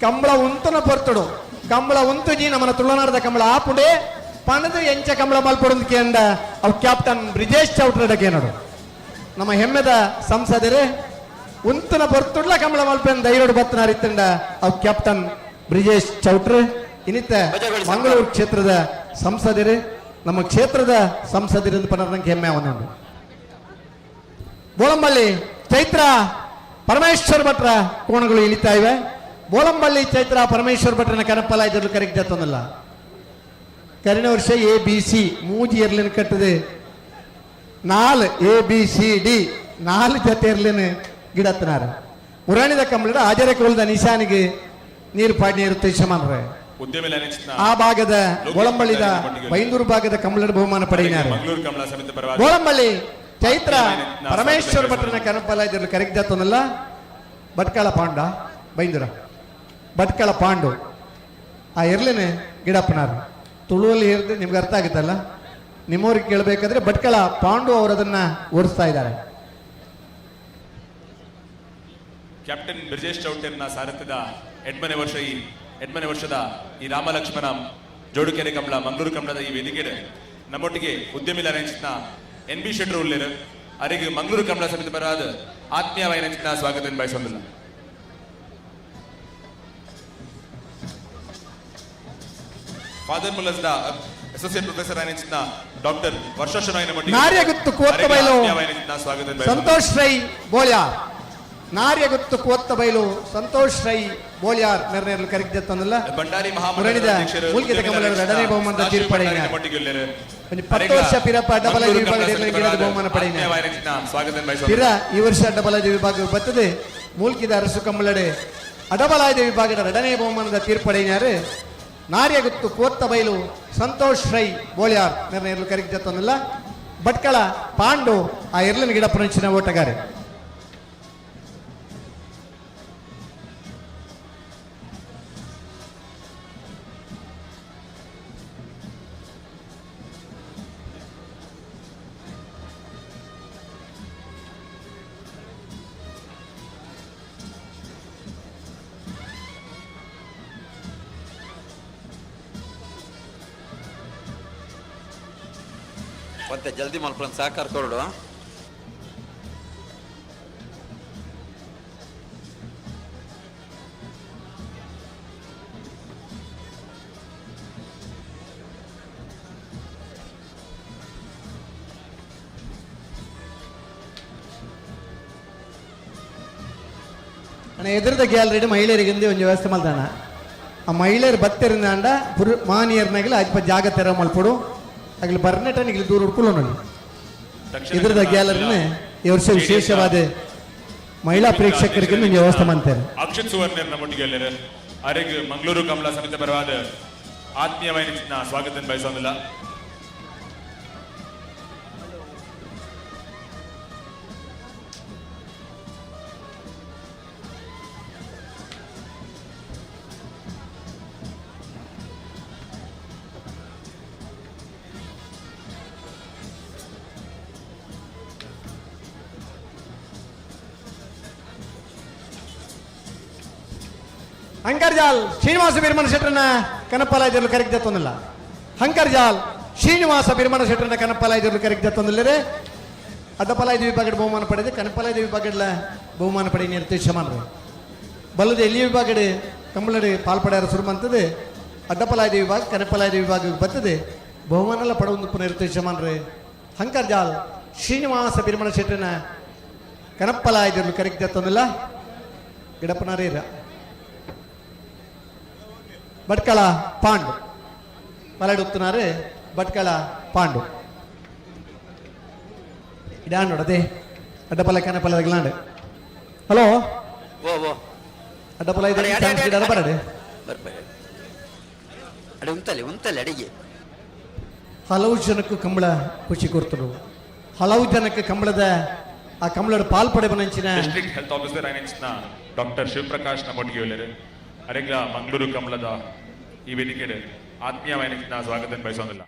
E: ಕಂಬಳ ಉಂತನ ಪೊರ್ತುಡು ಕಂಬಳ ಉಂತುಜಿ ನಮ್ಮನ ತುಳುನಾಡದ ಕಂಬಳ ಆಪುಂಡೆ ಪಣದು ಎಂಚ ಕಂಬಳ ಮಲ್ಪೊಡು ಕೇಂದ ಅವು ಕ್ಯಾಪ್ಟನ್ ಬ್ರಿಜೇಶ್ ಚೌಟ್ರಡಕ್ಕೆ ನೋಡು ನಮ್ಮ ಹೆಮ್ಮೆದ ಸಂಸದರು ಉಂತನ ಪೊರ್ತುಡ್ಲ ಕಂಬಳ ಮಲ್ಪೆನ್ ಧೈರ್ಯಡು ಬತ್ತನಾರಿತ್ತಂಡ ಅವು ಕ್ಯಾಪ್ಟನ್ ಬ್ರಿಜೇಶ್ ಚೌಟ್ರು ಇನ್ನಿತ ಮಂಗಳೂರು ಕ್ಷೇತ್ರದ ಸಂಸದರು ನಮ್ಮ ಕ್ಷೇತ್ರದ ಸಂಸದರಿಂದ ಪನರ್ ನಂಗೆ ಹೆಮ್ಮೆ ಅವನು. Bolambally Chaitra Parameshwara ಭಟ್ರ ಕೋಣಗಳು ಇಳಿತಾ ಇವೆ. ಬೋಳಂಬಳ್ಳಿ ಚೈತ್ರ ಪರಮೇಶ್ವರ ಭಟ್ರನ ಕನಪಲ ಇದರಲ್ಲಿ ಕರೆಕ್ಟ್ ಜತ್ತೊಂದಲ್ಲ. ಕರಿನ ವರ್ಷ A B C ಮೂಜಿ ಎರ್ಲಿನ ಕಟ್ಟದೆ 4 A B C D 4 ಜೊತೆ ಎರ್ಲಿನ ಗಿಡತ್ತನಾರ. ಮುರಾಣಿದ ಕಂಬಳಿಡ ಆಜರೆ ಕೋಲ್ದ ನಿಶಾನಿಗೆ ನೀರು ಪಾಡಿ ನೀರು ತೇಜಮಾನ್ರೆ. ಆ ಭಾಗದ ಗೋಳಂಬಳ್ಳಿದ ಬೈಂದೂರು ಭಾಗದ ಕಂಬಳದ ಬಹುಮಾನ ಪಡೆಯಿನಾರೆ. ಗೋಳಂಬಳ್ಳಿ ಚೈತ್ರ ಪರಮೇಶ್ವರ ಭಟ್ರನ ಕನಪಲ ಇದರಲ್ಲಿ ಕರೆಕ್ಟ್ ಜತ್ತೊಂದಲ್ಲ. ಭಟ್ಕಳ ಪಾಂಡ ಬೈಂದೂರ ಭಟ್ಕಳ ಪಾಂಡು ಆ ಎರ್ಲಿನ ಗಿಡಪ್ಪನಾರು. ತುಳುವಲ್ಲಿ ಹೇಳಿದ್ರೆ ನಿಮ್ಗೆ ಅರ್ಥ ಆಗುತ್ತಲ್ಲ, ನಿಮ್ಮವ್ರಿಗೆ ಕೇಳಬೇಕಾದ್ರೆ ಭಟ್ಕಳ ಪಾಂಡು ಅವರು ಅದನ್ನ ಓಡಿಸ್ತಾ ಇದ್ದಾರೆ.
C: ಕ್ಯಾಪ್ಟನ್ ಬ್ರಿಜೇಶ್ ಚೌಟೆರ್ನ ಸಾರಥ್ಯದ ಎಡ್ಮನೆ ವರ್ಷದ ಈ ರಾಮಲಕ್ಷ್ಮಣ ಜೋಡುಕೆರೆ ಕಮಲ ಮಂಗಳೂರು ಕಮಲದ ಈ ವೇದಿಕೆ ನಮ್ಮೊಟ್ಟಿಗೆ ಉದ್ಯಮಿ ನ ಎನ್ ಬಿ ಶೆಟ್ಟರ್ ಉಳ್ಳೇರು ಅರಿಗೆ ಮಂಗಳೂರು ಕಮಲ ಸಮಿತಿ ಬರಾದ ಆತ್ಮೀಯ ವೈನಂಚಿನ ಸ್ವಾಗತ ಬಯಸೊಂದಿಲ್ಲ. ಫಾದರ್ ಮುಲ್ಲಸ್ನ ಅಸೋಸಿಯೇಟ್ ಪ್ರೊಫೆಸರ್ ಆನಿಂಚಿನ ಡಾಕ್ಟರ್ ವರ್ಷ ಶೆಣೋಯ್ನ ಮಟ್ಟಿಗೆ
E: ನಾರ್ಯಗುತ್ತು ಕೋತ್ತಬೈಲು
C: ಸ್ವಾಗತ.
E: ಸಂತೋಷ್ ರೈ ಬೋಳ್ಯಾರ್. ನಾರ್ಯಗುತ್ತು ಕೋತ್ತಬೈಲು ಸಂತೋಷ್ ರೈ ಬೋಳ್ಯಾರ್ ನಿರ್ಣಯ ಕರೆಕ್ಟ್ ಜತ್ತೊಂದಲ್ಲ.
C: ಭಂಡಾರಿ
E: ಮುರಣಿದ ಮೂಲ್ಕಿದ ಕಮಲದ ಎರಡನೇ ಬಹುಮಾನದ ತೀರ್ಪಡೆಯಿನ 10 ವರ್ಷ ಪಿರಪ್ಪ ಡಬಲ್ ಐದು ವಿಭಾಗದಲ್ಲಿ ಗಿಡದ ಬಹುಮಾನ ಪಡೆಯಿನ ಪಿರ ಈ ವರ್ಷ ಡಬಲ್ ಐದು ವಿಭಾಗ ಬರ್ತದೆ. ಮೂಲ್ಕಿದ ಅರಸು ಕಮ್ಮಲಡೆ ಅಡಬಲ್ ಐದು ವಿಭಾಗದ ಎರಡನೇ ಬಹುಮಾನದ ತೀರ್ಪಡೆಯಿನಾರು ನಾರ್ಯಗುತ್ತು ಕೋತ್ತಬೈಲು ಸಂತೋಷ್ ರೈ ಬೋಳ್ಯಾರ್ ನಿರ್ಣಯ ಕರೆಕ್ಟ್ ಜತ್ತೊಂದಲ್ಲ. ಭಟ್ಕಳ ಪಾಂಡು ಆ ಎರ್ಲಿನ ಗಿಡ ಪುನಂಚಿನ ಓಟಗಾರೆ.
F: ಮತ್ತೆ ಜಲ್ದಿ ಮಲ್ಪೊಂದು ಸಹಕಾರ ಕೊರಡು.
E: ಅಣ್ಣ ಎದುರದ ಗ್ಯಾಲರಿ ಮಹಿಳೆಯರಿಗೆ ಒಂದು ವ್ಯವಸ್ಥೆ ಮಲ್ದಾಣ. ಆ ಮಹಿಳೆಯರು ಬತ್ತಿರಂದ ಪುರು ಮಾನಿಯರ್ನಾಗಲಿ ಅಲ್ಪ ಜಾಗ ತೆರ ಮಲ್ಪಡು ಆಗಲಿ ಬರ್ನೆಟನಿಗೆ ದೂರ ಹುಡ್ಕೊಳ್ಳೋಣ. ಎದುರದ ಗ್ಯಾಲರಿನ ಈ ವರ್ಷ ವಿಶೇಷವಾದ ಮಹಿಳಾ ಪ್ರೇಕ್ಷಕರಿಗೆ ಒಂದು ವ್ಯವಸ್ಥೆ ಮಾಡ್ತಾರೆ.
C: ಅಕ್ಷತ್ ಸುವರ್ಣರ್ ನಮ್ಮೊಟ್ಟಿಗೆ ಎಲ್ಲರು ಅರೆಗ್ ಮಂಗಳೂರು ಕಮಲ ಸಮಿತಿ ಪರವಾದ ಆತ್ಮೀಯ ಸ್ವಾಗತ ಬಯಸೋದಿಲ್ಲ.
E: ಹಂಕರ್ಜಾಲ್ ಶ್ರೀನಿವಾಸ ಬಿರ್ಮಣ ಶೆಟ್ಟರನ್ನ ಕನಪಲ ಇದರಲ್ಲಿ ಕರೆಕ್ಟ್ ಜತ್ತೊಂದಿಲ್ಲ. ಹಂಕರ್ಜಾಲ್ ಶ್ರೀನಿವಾಸ ಬಿರ್ಮಣ ಶೆಟ್ಟರನ್ನ ಕನಪಲ ಇದರಲ್ಲಿ ಕರೆಕ್ಟ್ ಜತ್ತೊಂದಿಲ್ಲರೆ. ಅಡ್ಡಪಲಾಯ್ದ ವಿಭಾಗದ ಬಹುಮಾನ ಪಡೆದು ಕನಪಲಾಯ್ದ ವಿಭಾಗದ ಬಹುಮಾನ ಪಡೆಯ ನಿರ್ದೇಶ ಮಾಡ್ರು. ಬಲ್ಲದ ಎಲ್ಲಿ ವಿಭಾಗಡೆ ಕಂಬಳಡಿ ಪಾಲ್ಪಡೆಯರ ಸುರುಮಂತದೆ ಅಡ್ಡಪಲಾಯ್ದ ವಿಭಾಗ ಕನಪಲಾಯ್ದ ವಿಭಾಗ ಬರ್ತದೆ ಬಹುಮಾನ ಎಲ್ಲ ಪಡವೊಂದು ನಿರ್ದೇಶ ಮಾಡ್ರಿ. ಹಂಕರ್ಜಾಲ್ ಶ್ರೀನಿವಾಸ ಬಿರ್ಮಣ ಶೆಟ್ಟರನ್ನ ಕನಪ್ಪಲಾಯ್ದರು ಕರೆಕ್ಟ್ ಜತ್ತೊಂದಿಲ್ಲ. ಗಿಡಪ್ಪನಾರೇರ ಭಟ್ಕಳ ಪಾಂಡು ಪಲಡುತ್ತಿನಾರು ಭಟ್ಕಳ ಪಾಂಡು ಇಡಾಂಡು ಅದೇ ಅಡ್ಡಪಲ ಕನಪಲ ತಗಲಾಂಡು. ಹಲೋ
F: ಓ ಓ
E: ಅಡ್ಡಪಲ ಇದೆ
F: ಅಡೆ, ಅಡೆ, ಅಡೆ, ಅಡೆ.
E: ಬರಡೆ
F: ಬರ್ಬೇಡ ಅಡೆ ಉಂತಲೆ ಉಂತಲೆ ಅಡಿಗೆ.
E: ಹಲವು ಜನಕ್ಕೂ ಕಂಬಳ ಖುಷಿ ಕೊಡ್ತರು. ಹಲವು ಜನಕ್ಕೆ ಕಂಬಳದ ಆ ಕಂಬಳದ ಪಾಲ್ ಪಡೆಬನಂಚಿನ
C: district health officer ಆನಿಂಚಿನ doctor Shivaprakash ನಮ್ಮೊಟ್ಟಿಗೆ ಎಲ್ಲರು ಅರೆಗ್ಲ ಮಂಗಳೂರು ಕಮಲದ ಈ ವೇದಿಕೆ ಆತ್ಮೀಯ ಸ್ವಾಗತ ಬಯಸೋದಿಲ್ಲ.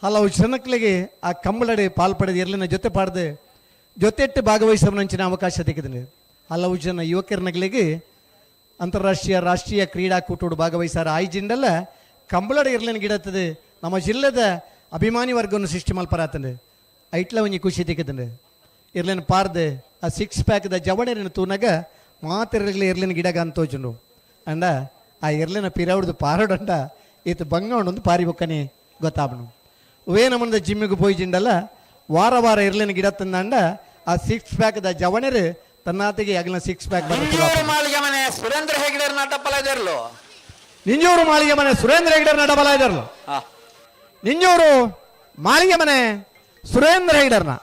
E: ಹಲವು ಜನಕ್ಕಳಿಗೆ ಆ ಕಂಬಳಡೆ ಪಾಲ್ ಪಡೆದು ಎರ್ಲಿನ ಜೊತೆ ಪಾಡ್ದು ಜೊತೆಟ್ಟು ಭಾಗವಹಿಸಬನಂಚಿನ ಅವಕಾಶ ತೆಗೆದಿದೆ. ಹಲವು ಜನ ಯುವಕರನಗಳಿಗೆ ಅಂತಾರಾಷ್ಟ್ರೀಯ ರಾಷ್ಟ್ರೀಯ ಕ್ರೀಡಾಕೂಟೋಡು ಭಾಗವಹಿಸಾರ ಆಯ್ಜಿಂಡಲ್ಲ ಕಂಬಳಡೆ ಎರ್ಲಿನ ಗಿಡತ್ತದೆ ನಮ್ಮ ಜಿಲ್ಲೆದ ಅಭಿಮಾನಿ ವರ್ಗವನ್ನು ಸೃಷ್ಟಿ ಮಲ್ಪರಾತಂಡೆ ಐಟ್ಲ ಒಂಜಿ ಖುಷಿ ತೆಗೆದಂಡೆ ಇರ್ಲಿನ ಪಾರ್ದೆ ಆ ಸಿಕ್ಸ್ ಪ್ಯಾಕ್ದ ಜವಣೆರಿನ ತೂನಾಗ ಮಾತೆರ್ಲಿ ಎರ್ಲಿನ ಗಿಡಗ ಅಂತೋಜುಂಡು ಅಂಡ ಆ ಎರ್ಲಿನ ಪಿರವಡ್ದು ಪಾರಡಂಡ ಈತ ಬಂಗ ಉಂಡು ಪಾರಿ ಬೊಕ್ಕನೆ ಗೊತ್ತಾಪನು. ವೇ ನಮ್ಮದ ಜಿಮ್ಮಿಗೆ ಪೋಯ್ಜಿಂಡಲ್ಲ ವಾರ ವಾರ ಇರ್ಲಿನ ಗಿಡ ತಂದಂಡ ಆ ಸಿಕ್ಸ್ ಪ್ಯಾಕ್ ದ ಜವಣರು ತನ್ನಾತಿಗೆ ಅಗಲ ಸಿಕ್ಸ್ ಪ್ಯಾಕ್
F: ನಿಂಜೂರು ಮಾಳಿಗೆ ಮನೆ ಸುರೇಂದ್ರ ಹೆಗ್ಡೆರ್ ನಟಪ್ಪಲ ಇದಿರ್ಲು.
E: ನಿಂಜೂರು ಮಾಳಿಗೆ ಮನೆ ಸುರೇಂದ್ರ ಹೆಗ್ಡರ್ ನಡಬಲ ಇದಾರಲ್ಲ.
F: ಹಾ.
E: ನಿಂಜೂರು ಮಾಳಿಗೆ ಮನೆ ಸುರೇಂದ್ರ ಹೆಗ್ಡರ್ನ.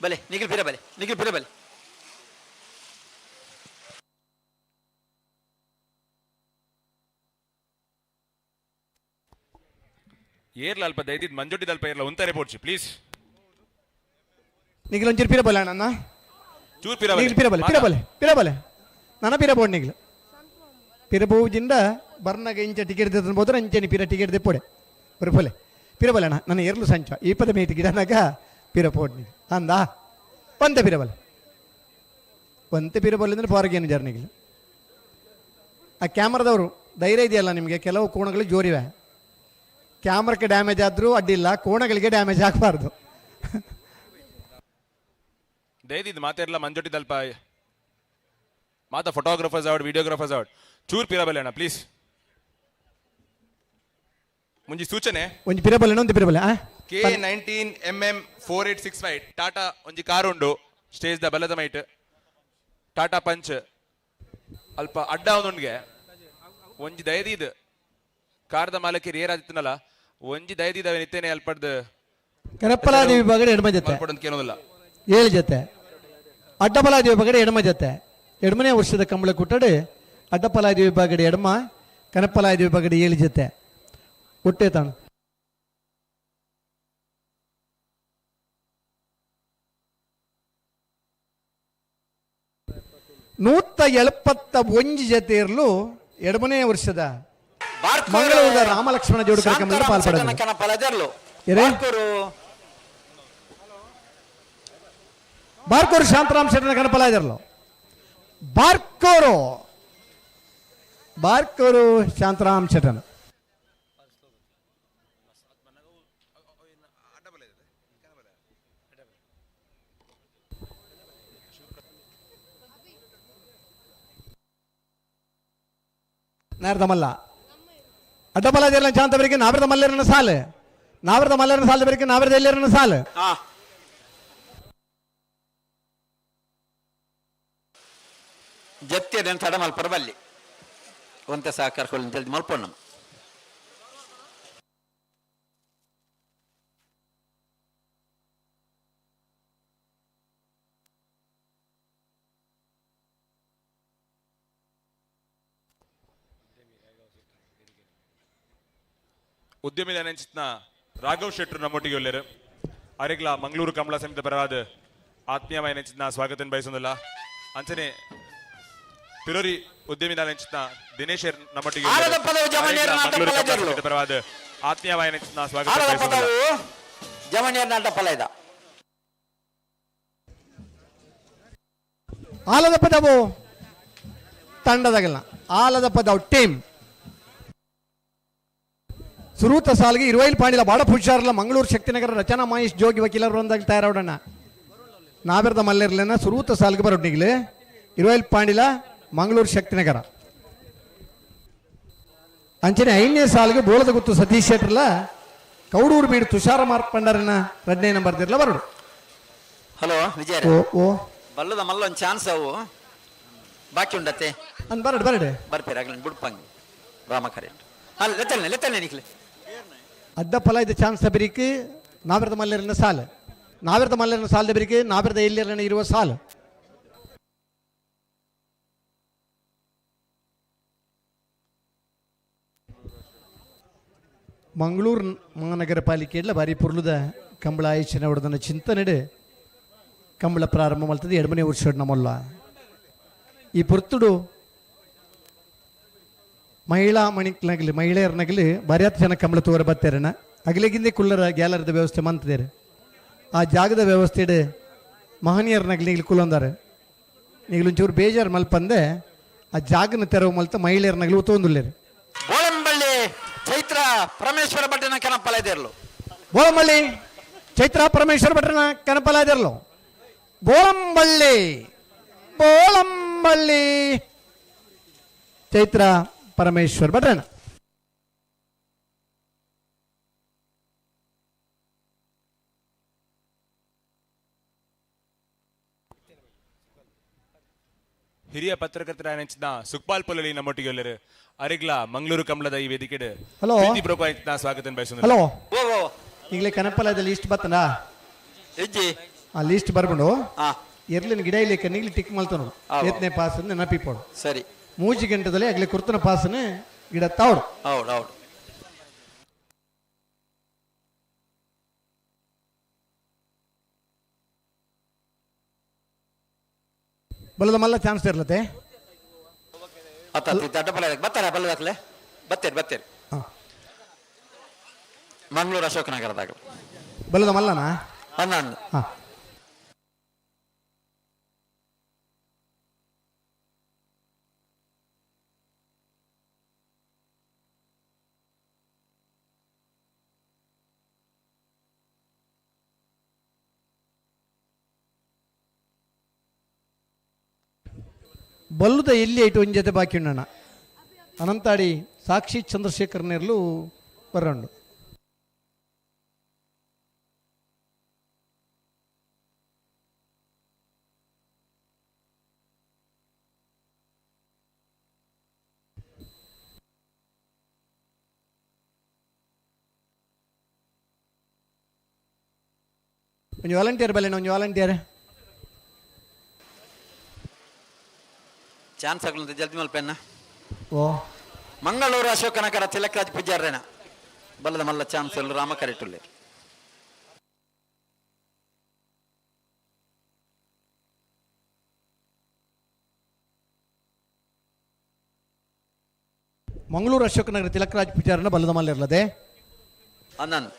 F: ಬಲೆ ನಿಖಿಲ್ ಪಿರ, ಬಲೆ ನಿಖಿಲ್ ಪಿರ ಬಲೆ.
C: ಏರ್ಲ ಅಲ್ಪ ದೈದಿದ್ ಮಂಜೊಟ್ಟಿದ ಅಲ್ಪ ಏರ್ಲ ಉಂತಾರೆ ಪೋಡ್ಚಿ ಪ್ಲೀಸ್.
E: ನಿಖಿಲ್ ಒಂಚೂರು ಪಿರ ಬಲೆ ಅಣ್ಣ.
C: ಚೂರ್ ಪಿರ.
E: ನಿಖಿಲ್ ಪಿರ ಬಲೆ, ಪಿರ ಬಲೆ, ಪಿರ ಬಲೆ. ನನ್ನ ಪಿರ ಬೋಡ್ ನಿಖಿಲ್ ಪಿರ ಬೋಜಿಂದ ಬರ್ನಾಗ ಇಂಚ ಟಿಕೆಟ್ ತೆತ್ತನ ಹೋದ್ರೆ ಅಂಚೆನಿ ಪಿರ ಟಿಕೆಟ್ ದೆಪ್ಪೊಡೆ ಬರಪೊಲೆ. ಪಿರ ಬಲೆ ಅಣ್ಣ, ನನ್ನ ಎರ್ಲು ಸಂಚ ಈ ಪದ ಮೇಟ್ ಗಿಡನಾಗ ಪಿರ ಪೋಡ್ ನಿಖಿಲ್ ಅಂದ ಪಂತ ಪಿರ ಬಲೆ. ಒಂತೆ ಪಿರ ಬಲೆ ಅಂದ್ರೆ ಪಾರ್ಗೇನು ಜರ್ ನಿಖಿಲ್. ಆ ಕ್ಯಾಮ್ರಾದವರು ಧೈರ್ಯ ಇದೆಯಲ್ಲ ನಿಮಗೆ, ಕೆಲವು ಕೋಣಗಳು ಜೋರಿವೆ, ಕ್ಯಾಮ್ರಕ್ಕೆ ಡ್ಯಾಮೇಜ್ ಆದರೂ ಅಡ್ಡಿಲ್ಲ, ಕೋಣಗಳಿಗೆ ಡ್ಯಾಮೇಜ್ ಆಗಬಾರ್ದು.
C: ದಯದಿದ್ ಮಾತೇರ್ಲ ಮಂಜೊಟ್ಟಿದ ಅಲ್ಪ ಮಾತ ಫೋಟೋಗ್ರಾಫರ್ಸ್ ಆವಡ್ ವಿಡಿಯೋಗ್ರಾಫರ್ಸ್ ಆವಡ್ ಚೂರ್ ಪಿರ ಬಲೆ ಅಣ್ಣ ಪ್ಲೀಸ್. ಮುಂಜಿ ಸೂಚನೆ.
E: ಒಂಜಿ ಪಿರ ಬಲೆ, ಒಂದು ಪಿರ ಬಲೆ.
C: K 19 MM 4865 Tata ಒಂಜಿ ಕಾರ್ ಉಂಡು ಸ್ಟೇಜ್ the ಬಲದ ಮೈಟ್ ಟಾಟಾ ಪಂಚ್ ಅಲ್ಪ ಅಡ್ಡ ಒಂದುಂಡ್ಗೆ ಒಂಜಿ ದಯದೀದ್ ಕಾರ್ದ ಮಾಲಕಿ ಏರಾದಿತ್ತನಲ್ಲ ಒಂಜಿ ದಯದೀದ್ ಅವ ನಿತ್ತೇನೆ ಅಲ್ಪಡ್ದು.
E: ಕರಪ್ಪಲಾದಿ ವಿಭಾಗದ ಎಡಮ ಜೊತೆ
C: ಮಲ್ಪಡಂತ ಕೇಳೋದಿಲ್ಲ.
E: ಏಳು ಜೊತೆ ಅಡ್ಡಬಲಾದಿ ವಿಭಾಗದ ಎಡಮ ಜೊತೆ ಎಡಮನೇ ವರ್ಷದ ಕಂಬಳ ಕುಟ್ಟಡು ಅಡ್ಡಪಲಾದಿ ವಿಭಾಗದ ಎಡಮ ಕನಪ್ಪಲಾದಿ ವಿಭಾಗದ ಏಳು ಜೊತೆ ಒಟ್ಟೆ ತಾನು. 171 ಜೊತೆ ಇರಲು ಎಡಮನೇ ವರ್ಷದ ಮಂಗಳೂರದ ರಾಮಲಕ್ಷ್ಮಣ ಜೋಡುಕರ ಕಂಬಳದ ಪಾಲ್ಪಡೆದರು. ಏರೇ? ಬಾರ್ಕೂರು ಶಾಂತರಾಮ್ ಶೆಟ್ಟನ ಕನಪಲ ಇದಾರಲ್ಲ. ಬಾರ್ಕೂರು ಬಾರ್ಕೂರು ಶಾಂತರಾಮ್ ಶೆಟ್ಟನ. ನಾರ್ದಮಲ್ಲ ಅಡ್ಡಬಲ ಇದೆಲ್ಲ ಶಾಂತವರಿಗೆ ನಾವ್ರದ ಮಲ್ಲರನ್ನ ಸಾಲು, ನಾವ್ರದ ಮಲ್ಲರನ್ನ ಸಾಲದವರಿಗೆ ನಾವ್ರದ ಎಲ್ಲರನ್ನ ಸಾಲು.
F: ಜತ್ತಿಯದೆನ್ ತಡ ಮಲ್ಪರ ಬಲ್ಲಿ ಒಂತೆ ಸಹಕಾರ ಕೊಲ್ಲಿ ಜಲ್ದಿ ಮಲ್ಪೊಣ್ಣ ನಮ್ಮ.
C: ಉದ್ಯಮಿ ನೆಂಚಿತ್ನ ರಾಘವ್ ಶೆಟ್ಟರು ನಮ್ಮೊಟ್ಟಿಗೆ ಉಳ್ಳೇರು. ಅರೆಗ್ಲ ಮಂಗಳೂರು ಕಮಲ ಸಮಿತಿ ಪರವಾದ ಆತ್ಮೀಯമായ ನೆಂಚಿತ್ನ ಸ್ವಾಗತ ಬಯಸೋದಿಲ್ಲ. ಅಂಚನೆ ಪಿರೋರಿ ಉದ್ಯಮಿ ನೆಂಚಿತ್ನ ದಿನೇಶ್ ನಮ್ಮೊಟ್ಟಿಗೆ ಉಳ್ಳೇರು.
F: ಆರದ ಪದವು ಜಮನಿಯರ
C: ಅರೆಗ್ಲ
F: ನಾಟ
C: ಮಂಗಳೂರು ಕಮಲ
F: ಪಲಜರ್ಲು.
C: ಸಮಿತಿ ಪರವಾದ ಆತ್ಮೀಯമായ ನೆಂಚಿತ್ನ ಸ್ವಾಗತ
F: ಆರದ
C: ಬಯಸೋದಿಲ್ಲ.
F: ಪದವು ಜಮನಿಯರ ನಾಟ ಫಲ ಇದ.
E: ಆಲದ ಪದವು ತಂಡದಾಗಲ್ಲ, ಆಲದ ಪದವು ಟೀಮ್. ಸುರೂತ ಸಾಲಿಗೆ ಇರುವೈಲ್ ಪಾಂಡಿಲ ಬಾಡ ಪೂಜಾರ್ಲ ಮಂಗಳೂರು ಶಕ್ತಿನಗರ ರಚನಾ ಮಹೇಶ್ ಜೋಗಿ ವಕೀಲರು ಒಂದಾಗಿ ತಯಾರಾಡೋಣ. ನಾವೆರ್ದ ಮಲ್ಲೇರ್ಲೇನ ಸುರೂತ ಸಾಲಿಗೆ ಬರೋಡ್ನಿಗ್ಲಿ ಇರುವೈಲ್ ಪಾಂಡಿಲ ಮಂಗಳೂರು ಶಕ್ತಿನಗರ. ಅಂಚನೆ ಐದನೇ ಸಾಲಿಗೆ ಬೋಳದ ಗುತ್ತು ಸತೀಶ್ ಶೆಟ್ಟರ್ಲ ಕೌಡೂರು ಬೀಡು ತುಷಾರ ಮಾರ್ಪಂಡರನ್ನ ಎರಡನೇ ನಂಬರ್ ದಿರ್ಲ ಬರೋಡು.
F: ಹಲೋ ವಿಜಯ.
E: ಓ ಓ
F: ಬಲ್ಲದ ಮಲ್ಲ ಒಂದು ಚಾನ್ಸ್ ಅವು ಬಾಕಿ ಉಂಡತ್ತೆ.
E: ಅಂದ್ ಬರಡು ಬರಡು.
F: ಬರ್ಪೇರ ಆಗಲಿ ಬುಡ್ಪಂಗ್ ರಾಮ ಕರೆಕ್ಟ್ ಅಲ್ಲ ಲೆತ್ತಲ್ನೆ ಲೆತ್ತಲ್ನೆ ನಿಕ್ಲೆ.
E: ಅಡ್ಡ ಫಲ ಇದು ಚಾನ್ಸ್ ಬಿರಿಕ್ ನಾವಿರದ ಮಲ್ಲೇರಿನ ಸಾಲು, ನಾವಿರದ ಮಲ್ಲೇರಿನ ಸಾಲದ ಬಿರಿಕ್ ನಾವಿರದ ಎಲ್ಲರನ್ನ ಇರುವ ಸಾಲು. ಮಂಗಳೂರು ಮಹಾನಗರ ಪಾಲಿಕೆಯಲ್ಲಿ ಭಾರಿ ಪುರ್ಲುದ ಕಂಬಳ ಆಯೋಜನೆ ಹೊಡೆದನ ಚಿಂತನೆಡು ಕಂಬಳ ಪ್ರಾರಂಭ ಮಾಡ್ತದೆ ಎಡಮನೆ ವರ್ಷ ನಮ್ಮಲ್ಲ. ಈ ಪುರ್ತುಡು ಮಹಿಳಾ ಮಣಿಕ್ಲನಗಲಿ ಮಹಿಳೆಯರನಗಲಿ ಬರಿಯಾತ್ ಜನ ಕಂಬಳ ತೋರ ಬತ್ತೇರನ ಅಗಲಿಗಿಂದೆ ಕುಲ್ಲರ ಗ್ಯಾಲರಿದ ವ್ಯವಸ್ಥೆ ಮಂತದೇರು. ಆ ಜಾಗದ ವ್ಯವಸ್ಥೆ ಮಹನೀಯರನಗಲಿ ಇಲ್ಲಿ ಕುಲ್ಲೊಂದಾರೆ ನೀಗಲೊಂಚೂರು ಬೇಜಾರು ಮಲ್ಪಂದೆ ಆ ಜಾಗನ ತೆರವು ಮಲ್ತ ಮಹಿಳೆಯರನಗಲಿ ಉತ್ತೊಂದುಲ್ಲೇರು.
F: ಬೋಳಂಬಳ್ಳಿ ಚೈತ್ರ ಪರಮೇಶ್ವರ ಭಟ್ಟನ ಕನಪಲ ಇದಿರ್ಲು.
E: ಬೋಳಂಬಳ್ಳಿ ಚೈತ್ರ ಪರಮೇಶ್ವರ ಭಟ್ಟನ ಕನಪಲ ಇದಿರ್ಲು. ಬೋಳಂಬಳ್ಳಿ ಬೋಳಂಬಳ್ಳಿ ಚೈತ್ರ ಪರಮೇಶ್ವರ್ ಭಟ್ರಣ್ಣ.
C: ಹಿರಿಯ ಪತ್ರಕರ್ತರ ನೆಂಚಿನ ಸುಕ್ಪಾಲ್ ಪೊಲಲಿ ನಮ್ಮೊಟ್ಟಿಗೆ ಒಲ್ಲೆರು ಅರಿಗ್ಲಾ ಮಂಗಳೂರು ಕಮಲದ ಈ ವೇದಿಕೆಡ್
E: ಹಲೋ.
C: ಪ್ರೀತಿ ಪ್ರೋಕಾಯ್ತನ ಸ್ವಾಗತ ಬಯಸುವ.
E: ಹಲೋ.
F: ಓ ಓ.
E: ಈಗಲೇ ಕನಪಲದ ಲಿಸ್ಟ್ ಬತ್ತನಾ?
F: ಇಜ್ಜಿ.
E: ಆ ಲಿಸ್ಟ್ ಬರ್ಬಂಡು.
F: ಹಾ.
E: ಎರ್ಲಿನ ಗಿಡ ಇಲ್ಲಿಕ್ಕೆ ನಿಗ್ಲಿ ಟಿಕ್ ಮಲ್ತನು.
F: ಆವ.
E: ಏತ್ನೆ ಪಾಸ್ ನೆನಪಿಪೋಡು.
F: ಸರಿ.
E: ಮೂಜಿ ಗಂಟೆದಲ್ಲಿ ಅಗ್ಲಿ ಕುರ್ತನ ಪಾಸನೆ ಗಿಡ ತಾವಡು.
F: ಹೌದು ಹೌದು.
E: ಬಲದ ಮಲ್ಲ ಚಾನ್ಸ್ ಇರ್ಲತ್ತೆ.
F: ಅತ್ತ ಅಡ್ಡಪಲ ಬತ್ತಾರೆ, ಬಲ್ಲದಾಕ್ಲೆ ಬತ್ತೇರಿ ಬತ್ತೇರಿ.
E: ಹಾ.
F: ಮಂಗಳೂರು ಅಶೋಕನಗರದಾಗ.
E: ಬಲದ ಮಲ್ಲನಾ?
F: ಅನ್ನ ಅನ್ನ.
E: ಹಾ. ಬಲ್ಲುದ ಎಲ್ಲಿ ಐಟು ಒಂಜತೆ ಬಾಕಿ ಉಣ್ಣಣ ಅನಂತಾಡಿ ಸಾಕ್ಷಿ ಚಂದ್ರಶೇಖರ್ನೆರ್ಲು ಬರಂಡು. ಒಂಜಿ ವಾಲಂಟಿಯರ್ ಬಲ್ಲೇನ, ಒಂಜಿ ವಾಲಂಟಿಯರ್.
F: ಚಾನ್ಸ್ ಆಗಲಂತ ಜಲ್ದಿ ಮಲ್ಪೆನ್ನ.
E: ಓ.
F: ಮಂಗಳೂರು ಅಶೋಕನಗರ ತಿಲಕರಾಜ್ ಪೂಜಾರ್ರೇನ ಬಲ್ಲದ ಮಲ್ಲ ಚಾನ್ಸ್ ರಾಮ ಕರೆಟುಲ್ಲೆ.
E: ಮಂಗಳೂರು ಅಶೋಕನಗರ ತಿಲಕರಾಜ್ ಪೂಜಾರನ ಬಲ್ಲದ ಮಲ್ಲ ಇರ್ಲದೆ.
F: ಅನ್ನನ್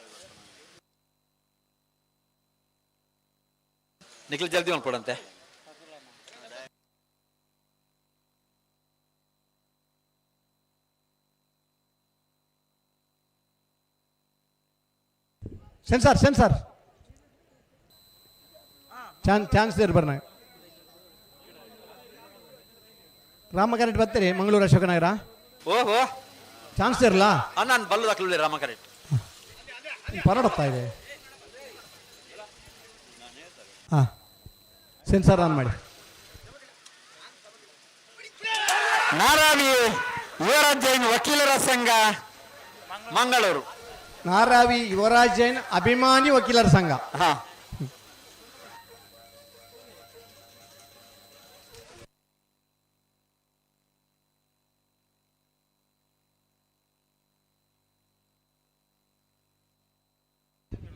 F: ನಿಖಿಲ್ ಜಲ್ದಿ ಮಲ್ಪಡಂತೆ.
E: Sensor sensor chance chance there ಬರ್ನ. ರಾಮ ಕರೆಕ್ಟ್ ಬರ್ತೀರಿ ಮಂಗಳೂರು ಅಶೋಕನಗರ.
F: ಓಹೋ.
E: ಚಾನ್ಸ್ ಇರಲ್ಲ.
F: ಅನ್ನನ್ ಬಲ್ಲದಾಕ್ಲೆ ರಾಮ ಕರೆಕ್ಟ್.
E: ಪರಡತ್ತಾ ಇದೆ. ಹಾಂ, ಸೆನ್ಸಾರ್ ಆನ್ ಮಾಡಿ.
F: ನಾರಾವಿ ಯುವರಾಜ್ ಜೈನ್ ವಕೀಲರ ಸಂಘ ಮಂಗಳೂರು.
E: ನಾರಾವಿ ಯುವರಾಜ್ ಜೈನ್ ಅಭಿಮಾನಿ ವಕೀಲರ ಸಂಘ.
F: ಹಾ.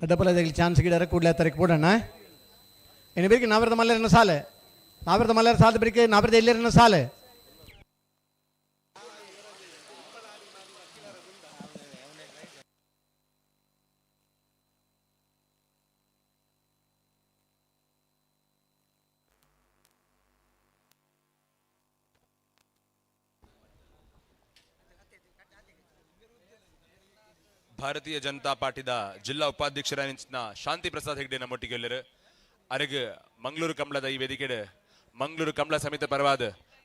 E: ಅಡ್ಡಪಲದಲ್ಲಿ ಚಾನ್ಸ್ ಗಿಡರ ಕೂಡಲೇ ತಾರೀಕು ಕೊಡೋಣ. ಇನ್ನು ಬೇಕು ನಾವಿರದ ಮಲ್ಲೇರನ್ನ ಸಾಲೆ, ನಾವಿರದ ಮಲ್ಲೇರ ಸಾಲ ಬರಿಕೆ, ನಾವಿರದ ಎಲ್ಲರನ್ನ ಸಾಲೆ.
C: ಭಾರತೀಯ ಜನತಾ ಪಾರ್ಟಿದ ಜಿಲ್ಲಾ ಉಪಾಧ್ಯಕ್ಷರಾದ ಶಾಂತಿ ಪ್ರಸಾದ್ ಹೆಗ್ಡೆ ನಮ್ಮೊಟ್ಟಿಗೆ ಎಲ್ಲರು ಅರೆಗ್ ಮಂಗಳೂರು ಕಮಲದ ಈ ವೇದಿಕೆಡ್ ಮಂಗಳೂರು ಕಮಲ ಸಮಿತಿ ಪರವಾದ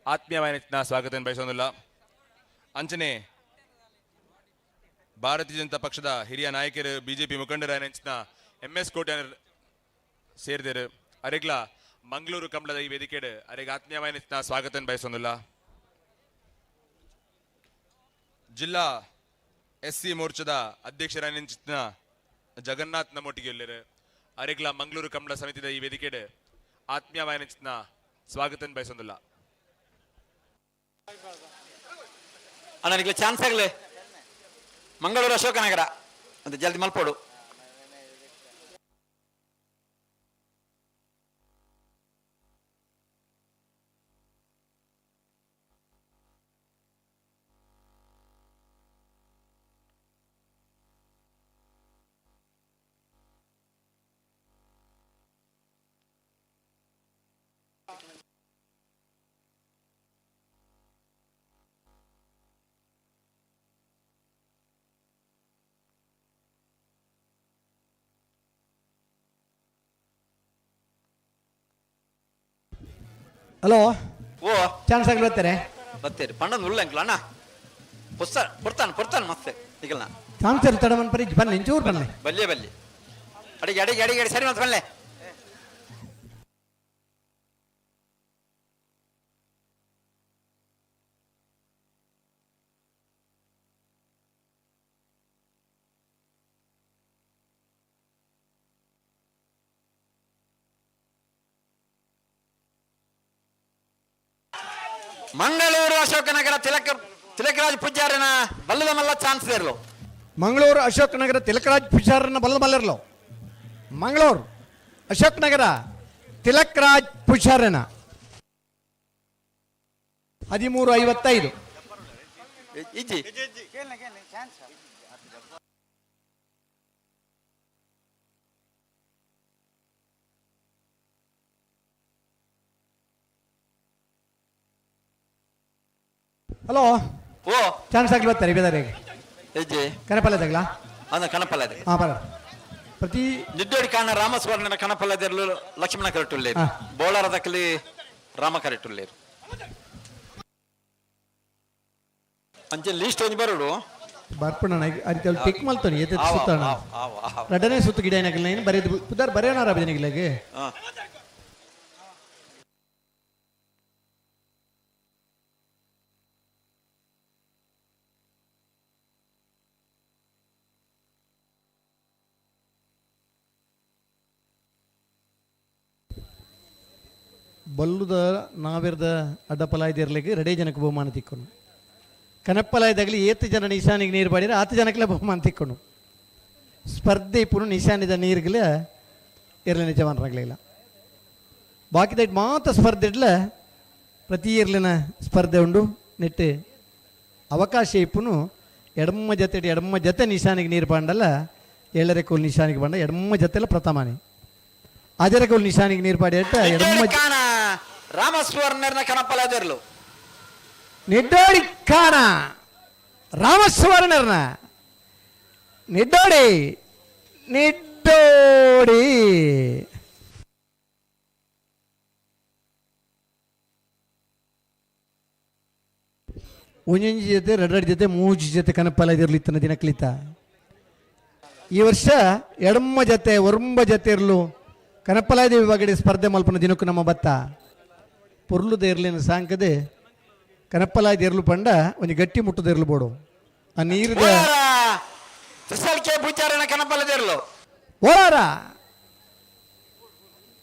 C: ಆತ್ಮೀಯವಾದ ಸ್ವಾಗತ ಬಯಸೋದಿಲ್ಲ. ಅಂಚನೆ ಭಾರತೀಯ ಜನತಾ ಪಕ್ಷದ ಹಿರಿಯ ನಾಯಕರು ಬಿಜೆಪಿ ಮುಖಂಡರಾದ ಎಂ ಎಸ್ ಕೋಟೆ ಸೇರಿದರು ಅರೆಗ್ಲ ಮಂಗಳೂರು ಕಮಲದ ಈ ವೇದಿಕೆಡ್ ಅರೆಗ್ ಆತ್ಮೀಯವಾದ ಸ್ವಾಗತ ಬಯಸೋದಿಲ್ಲ. ಜಿಲ್ಲಾ ಎಸ್ ಸಿ ಮೋರ್ಚಾದ ಅಧ್ಯಕ್ಷರಾದ ಜಗನ್ನಾಥ್ ನಮ್ಮೊಟ್ಟಿಗೆ ಎಲ್ಲರು ಅರೆಗ್ಲ ಮಂಗಳೂರು ಕಮಲ ಸಮಿತಿದ ಈ ವೇದಿಕೆಡ್ ಆತ್ಮೀಯವಾದ ಸ್ವಾಗತ ಬಯಸೋದಿಲ್ಲ.
F: ಅಣ್ಣ ನಿಗ್ಲೆ ಚಾನ್ಸ್ ಆಗಲಿ ಮಂಗಳೂರು ಅಶೋಕನಗರ ಅಂತ ಜಲ್ದಿ ಮಲ್ಪೋಡು.
E: ಹಲೋ.
F: ಓ.
E: ಚಾನ್ಸ್ ಆಗಿ ಬರ್ತಾರೆ.
F: ಬತ್ತೇರಿ ಪಂಡದ ಉಳ್ಳ ಅಂಕಲ್ ಅಣ್ಣ ಪುಸ್ತ ಕೊಡ್ತಾನೆ ಕೊಡ್ತಾನೆ ಮತ್ತೆ ಈಗಲ್ಲ
E: ಚಾನ್ಸರ್ ತಡಮನ್ ಪರಿ ಬನ್ನಿ ಇಂಚೂರು ಬನ್ನಿ
F: ಬಲ್ಲೆ ಬಲ್ಲಿ ಅಡಿಗೆ ಅಡಿಗೆ ಅಡಿಗೆ ಅಡಿ ಸರಿ ಮತ್ತೆ ಬಲ್ಲೆ. ಮಂಗಳೂರು ಅಶೋಕನಗರ ತಿಲಕರಾಜ್ ಪೂಜಾರನ ಬಲ್ಲದ ಮಲ್ಲ ಚಾನ್ಸ್ ಇರಲು.
E: ಮಂಗಳೂರು ಅಶೋಕನಗರ ತಿಲಕರಾಜ್ ಪೂಜಾರನ ಬಲ್ಲದ ಮಲ್ಲರ್ಲು. ಮಂಗಳೂರು ಅಶೋಕನಗರ ತಿಲಕರಾಜ್ ಪೂಜಾರನ 13:55.
F: ಇಜ್ಜಿ
E: ಹಲೋ
F: ಓ
E: ಚಾನ್ಸ್ ಆಗ್ಲಿ ಬರ್ತಾರೆ ಬೇದಾರಿಗೆ
F: ಇಜ್ಜಿ
E: ಕನಪಲ್ಲದಾಗಲ
F: ಅಂದ ಕಣಪಲ್ಲ
E: ಹಾಂ ಬರ ಪ್ರತಿ
F: ನಿಡ್ಡೋಡಿ ಕಾಣ ರಾಮಸ್ವರ್ಣನ ಕಣಪಲ್ಲದಿರಲು ಲಕ್ಷ್ಮಣ ಕರೆಟುಲ್ಲೇರು
E: ಹಾ.
F: ಬೋಳಾರ ದಕ್ಕಲಿ ರಾಮ ಕರೆಟುಲ್ಲೇರು ಅಂಚೆ ಲೀಸ್ಟ್ ಒಂಜಿ ಬರೋಡು
E: ಬರ್ಪಣ ಅರಿತ ಟಿಕ್ ಮಲ್ತಾನೆ ಏತ
F: ಆವ,
E: ಸುತ್ತಾಣ
F: ಆವ, ಆವ, ಆವ.
E: ರಡನೆ ಸುತ್ತು ಗಿಡ ಏನಾಗಲ್ಲ ಏನು ಬರೆದು ಪುದಾರ್ ಬರೆಯೋಣ ಅಭಿನಗಿಲಾಗೆ.
F: ಹಾ.
E: ಬಲ್ಲುದ ನಾವಿರ್ದ ಅಡ್ಡಪಲಾಯ್ದಿರ್ಲಿಕ್ಕೆ ರೆಡೇ ಜನಕ್ಕೆ ಬಹುಮಾನ ತಿಕ್ಕೊಂಡು ಕನಪ್ಪಲಾಯ್ದಾಗಲಿ ಏತು ಜನ ನಿಶಾನಿಗೆ ನೀರು ಬಾಡಿದ್ರೆ ಆತು ಜನಕ್ಲೆ ಬಹುಮಾನ ತಿಕ್ಕೊಂಡು ಸ್ಪರ್ಧೆ ಇಪ್ಪು ನಿಶಾನಿದ ನೀರುಗಲ ಇರಲಿನ ಜವಾನರಾಗಲಿಲ್ಲ. ಬಾಕಿದೈಟ್ ಮಾತ್ರ ಸ್ಪರ್ಧೆ ಇಡ್ಲ ಪ್ರತಿ ಇರ್ಲಿನ ಸ್ಪರ್ಧೆ ಉಂಡು ನೆಟ್ಟು ಅವಕಾಶ ಇಪ್ಪುನು ಎಡಮ್ಮ ಜೊತೆ ಎಡಮ್ಮ ಜೊತೆ ನಿಶಾನಿಗೆ ನೀರು ಪಾಂಡಲ್ಲ ಏಳರೆ ಕೋಲ್ ನಿಶಾನಿಗೆ ಬಂಡ ಎಡಮ್ಮ ಜೊತೆಲ್ಲ ಪ್ರಥಮನೆ ಅದರ ಕೋಲ್ ನಿಶಾನಿಗೆ ನೀರು ಪಾಡಿ ಅಟ್ಟ ಎಡಮ್ಮ
F: ಕಾಣ ರಾಮಸ್ವರ್ಣನ ಕಣಪಲ್ಲದಿರಲು
E: ನಿಡ್ಡೋಡಿ ಕಾಣ ರಾಮಸ್ವರ್ಣರ್ನ ನಿಡ್ಡೋಡಿ ನಿಡ್ಡೋಡಿ ಒಂಜೊಂಜಿ ಜೊತೆ ಎರಡೆರಡು ಜೊತೆ ಮೂಜಿ ಜೊತೆ ಕನಪಲ್ಲ ಇರ್ಲಿತ್ತನ ದಿನಕ್ಲಿತ ಈ ವರ್ಷ ಎಡಮ್ಮ ಜೊತೆ ಒರಂಬ ಜೊತೆ ಇರಲು ಕನಪಲಾಯ ವಿಭಾಗಡೆ ಸ್ಪರ್ಧೆ ಮಲ್ಪನ ದಿನಕ್ಕೂ ನಮ್ಮ ಬತ್ತ ಪೊರ್ಲುದ ಇರ್ಲಿನ ಸಾಂಕದೆ ಕನಪಲಾಯ್ದ ಇರ್ಲು ಪಂಡ ಒಂಜಿ ಗಟ್ಟಿ ಮುಟ್ಟದ ಇರ್ಲು ಬೋಡು ಆ ನೀರದ
F: ತ್ರಿಸಲ್ಕೆ ಪೂಜಾರನ ಕಣಪಲ್ಲದಿರಲು
E: ಓಳಾರ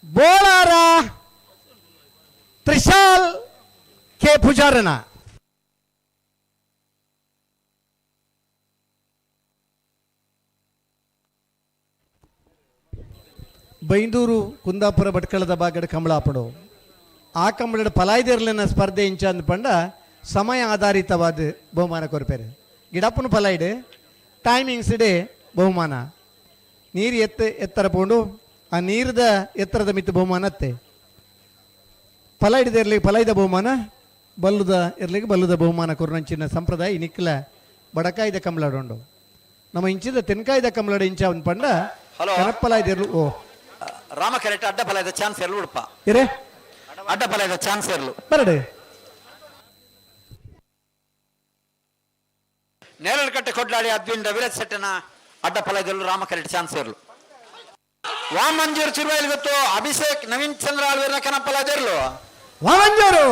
E: ಬೋಳಾರ ತ್ರಿಶಾಲ್ ಕೆ ಪೂಜಾರನ ಬೈಂದೂರು ಕುಂದಾಪುರ ಭಟ್ಕಳದ ಬಾಗಡ ಕಮಲಾಪಡು ಆ ಕಂಬಳದ ಪಲಾಯ್ದಿರ್ಲಿನ ಸ್ಪರ್ಧೆ ಇಂಚ ಪಂಡ ಸಮಯ ಆಧಾರಿತವಾದ ಬಹುಮಾನ ಕೊರ್ಪೇರು ಗಿಡಪ್ಪನ ಪಲಾಯ್ಡು ಟೈಮಿಂಗ್ಸ್ ಡೇ ಬಹುಮಾನ ನೀರು ಎತ್ತ ಎತ್ತರ ಪೋಂಡು ಆ ನೀರದ ಎತ್ತರದ ಮಿತ್ತು ಬಹುಮಾನ ಅತ್ತೆ ಪಲಾಯ್ದ ಇರ್ಲಿಕ್ಕೆ ಪಲಾಯ್ದ ಬಹುಮಾನ ಬಲ್ಲುದ ಇರ್ಲಿಕ್ಕೆ ಬಲ್ಲುದ ಬಹುಮಾನ ಕೊರ್ನಂಚಿನ ಸಂಪ್ರದಾಯ ನಿಕ್ಕಲ ಬಡಕಾಯ್ದ ಕಮಲಾಡುಂಡು ನಮ್ಮ ಇಂಚಿದ ತೆನ್ಕಾಯ್ದ ಕಮಲಾಡು ಇಂಚ ಒಂದು ಪಂಡ
F: ಹಲೋ.
E: ಕನಪ್ಪಲಾಯ್ದ ಇರ್ಲು ಓ
F: ರಾಮ ಕರೆಕ್ಟ್ ಅಡ್ಡ ಫಲ ಚಾನ್ಸ್ ಇರ್ಲು ಉಡುಪ
E: ಇರೇ
F: ಅಡ್ಡ ಫಲ ಚಾನ್ಸ್ ಇರ್ಲು
E: ಬರಡೆ
F: ನೇರಳಕಟ್ಟೆ ಕೊಡ್ಲಾಡಿ ಅದ್ವಿನ್ ರವಿರಾಜ್ ಸೆಟ್ಟನ ಅಡ್ಡ ಫಲದಲ್ಲೂ ರಾಮ ಕರೆಕ್ಟ್ ಚಾನ್ಸ್ ಇರ್ಲು ವಾಮಂಜೂರು ಚಿರುವಾಯಿಲ್ ಗೊತ್ತು ಅಭಿಷೇಕ್ ನವೀನ್ ಚಂದ್ರ ಆಳ್ವೇರ್ನ ಕನಪ್ಪಲಾದಿರ್ಲು
E: ವಾಮಂಜೂರು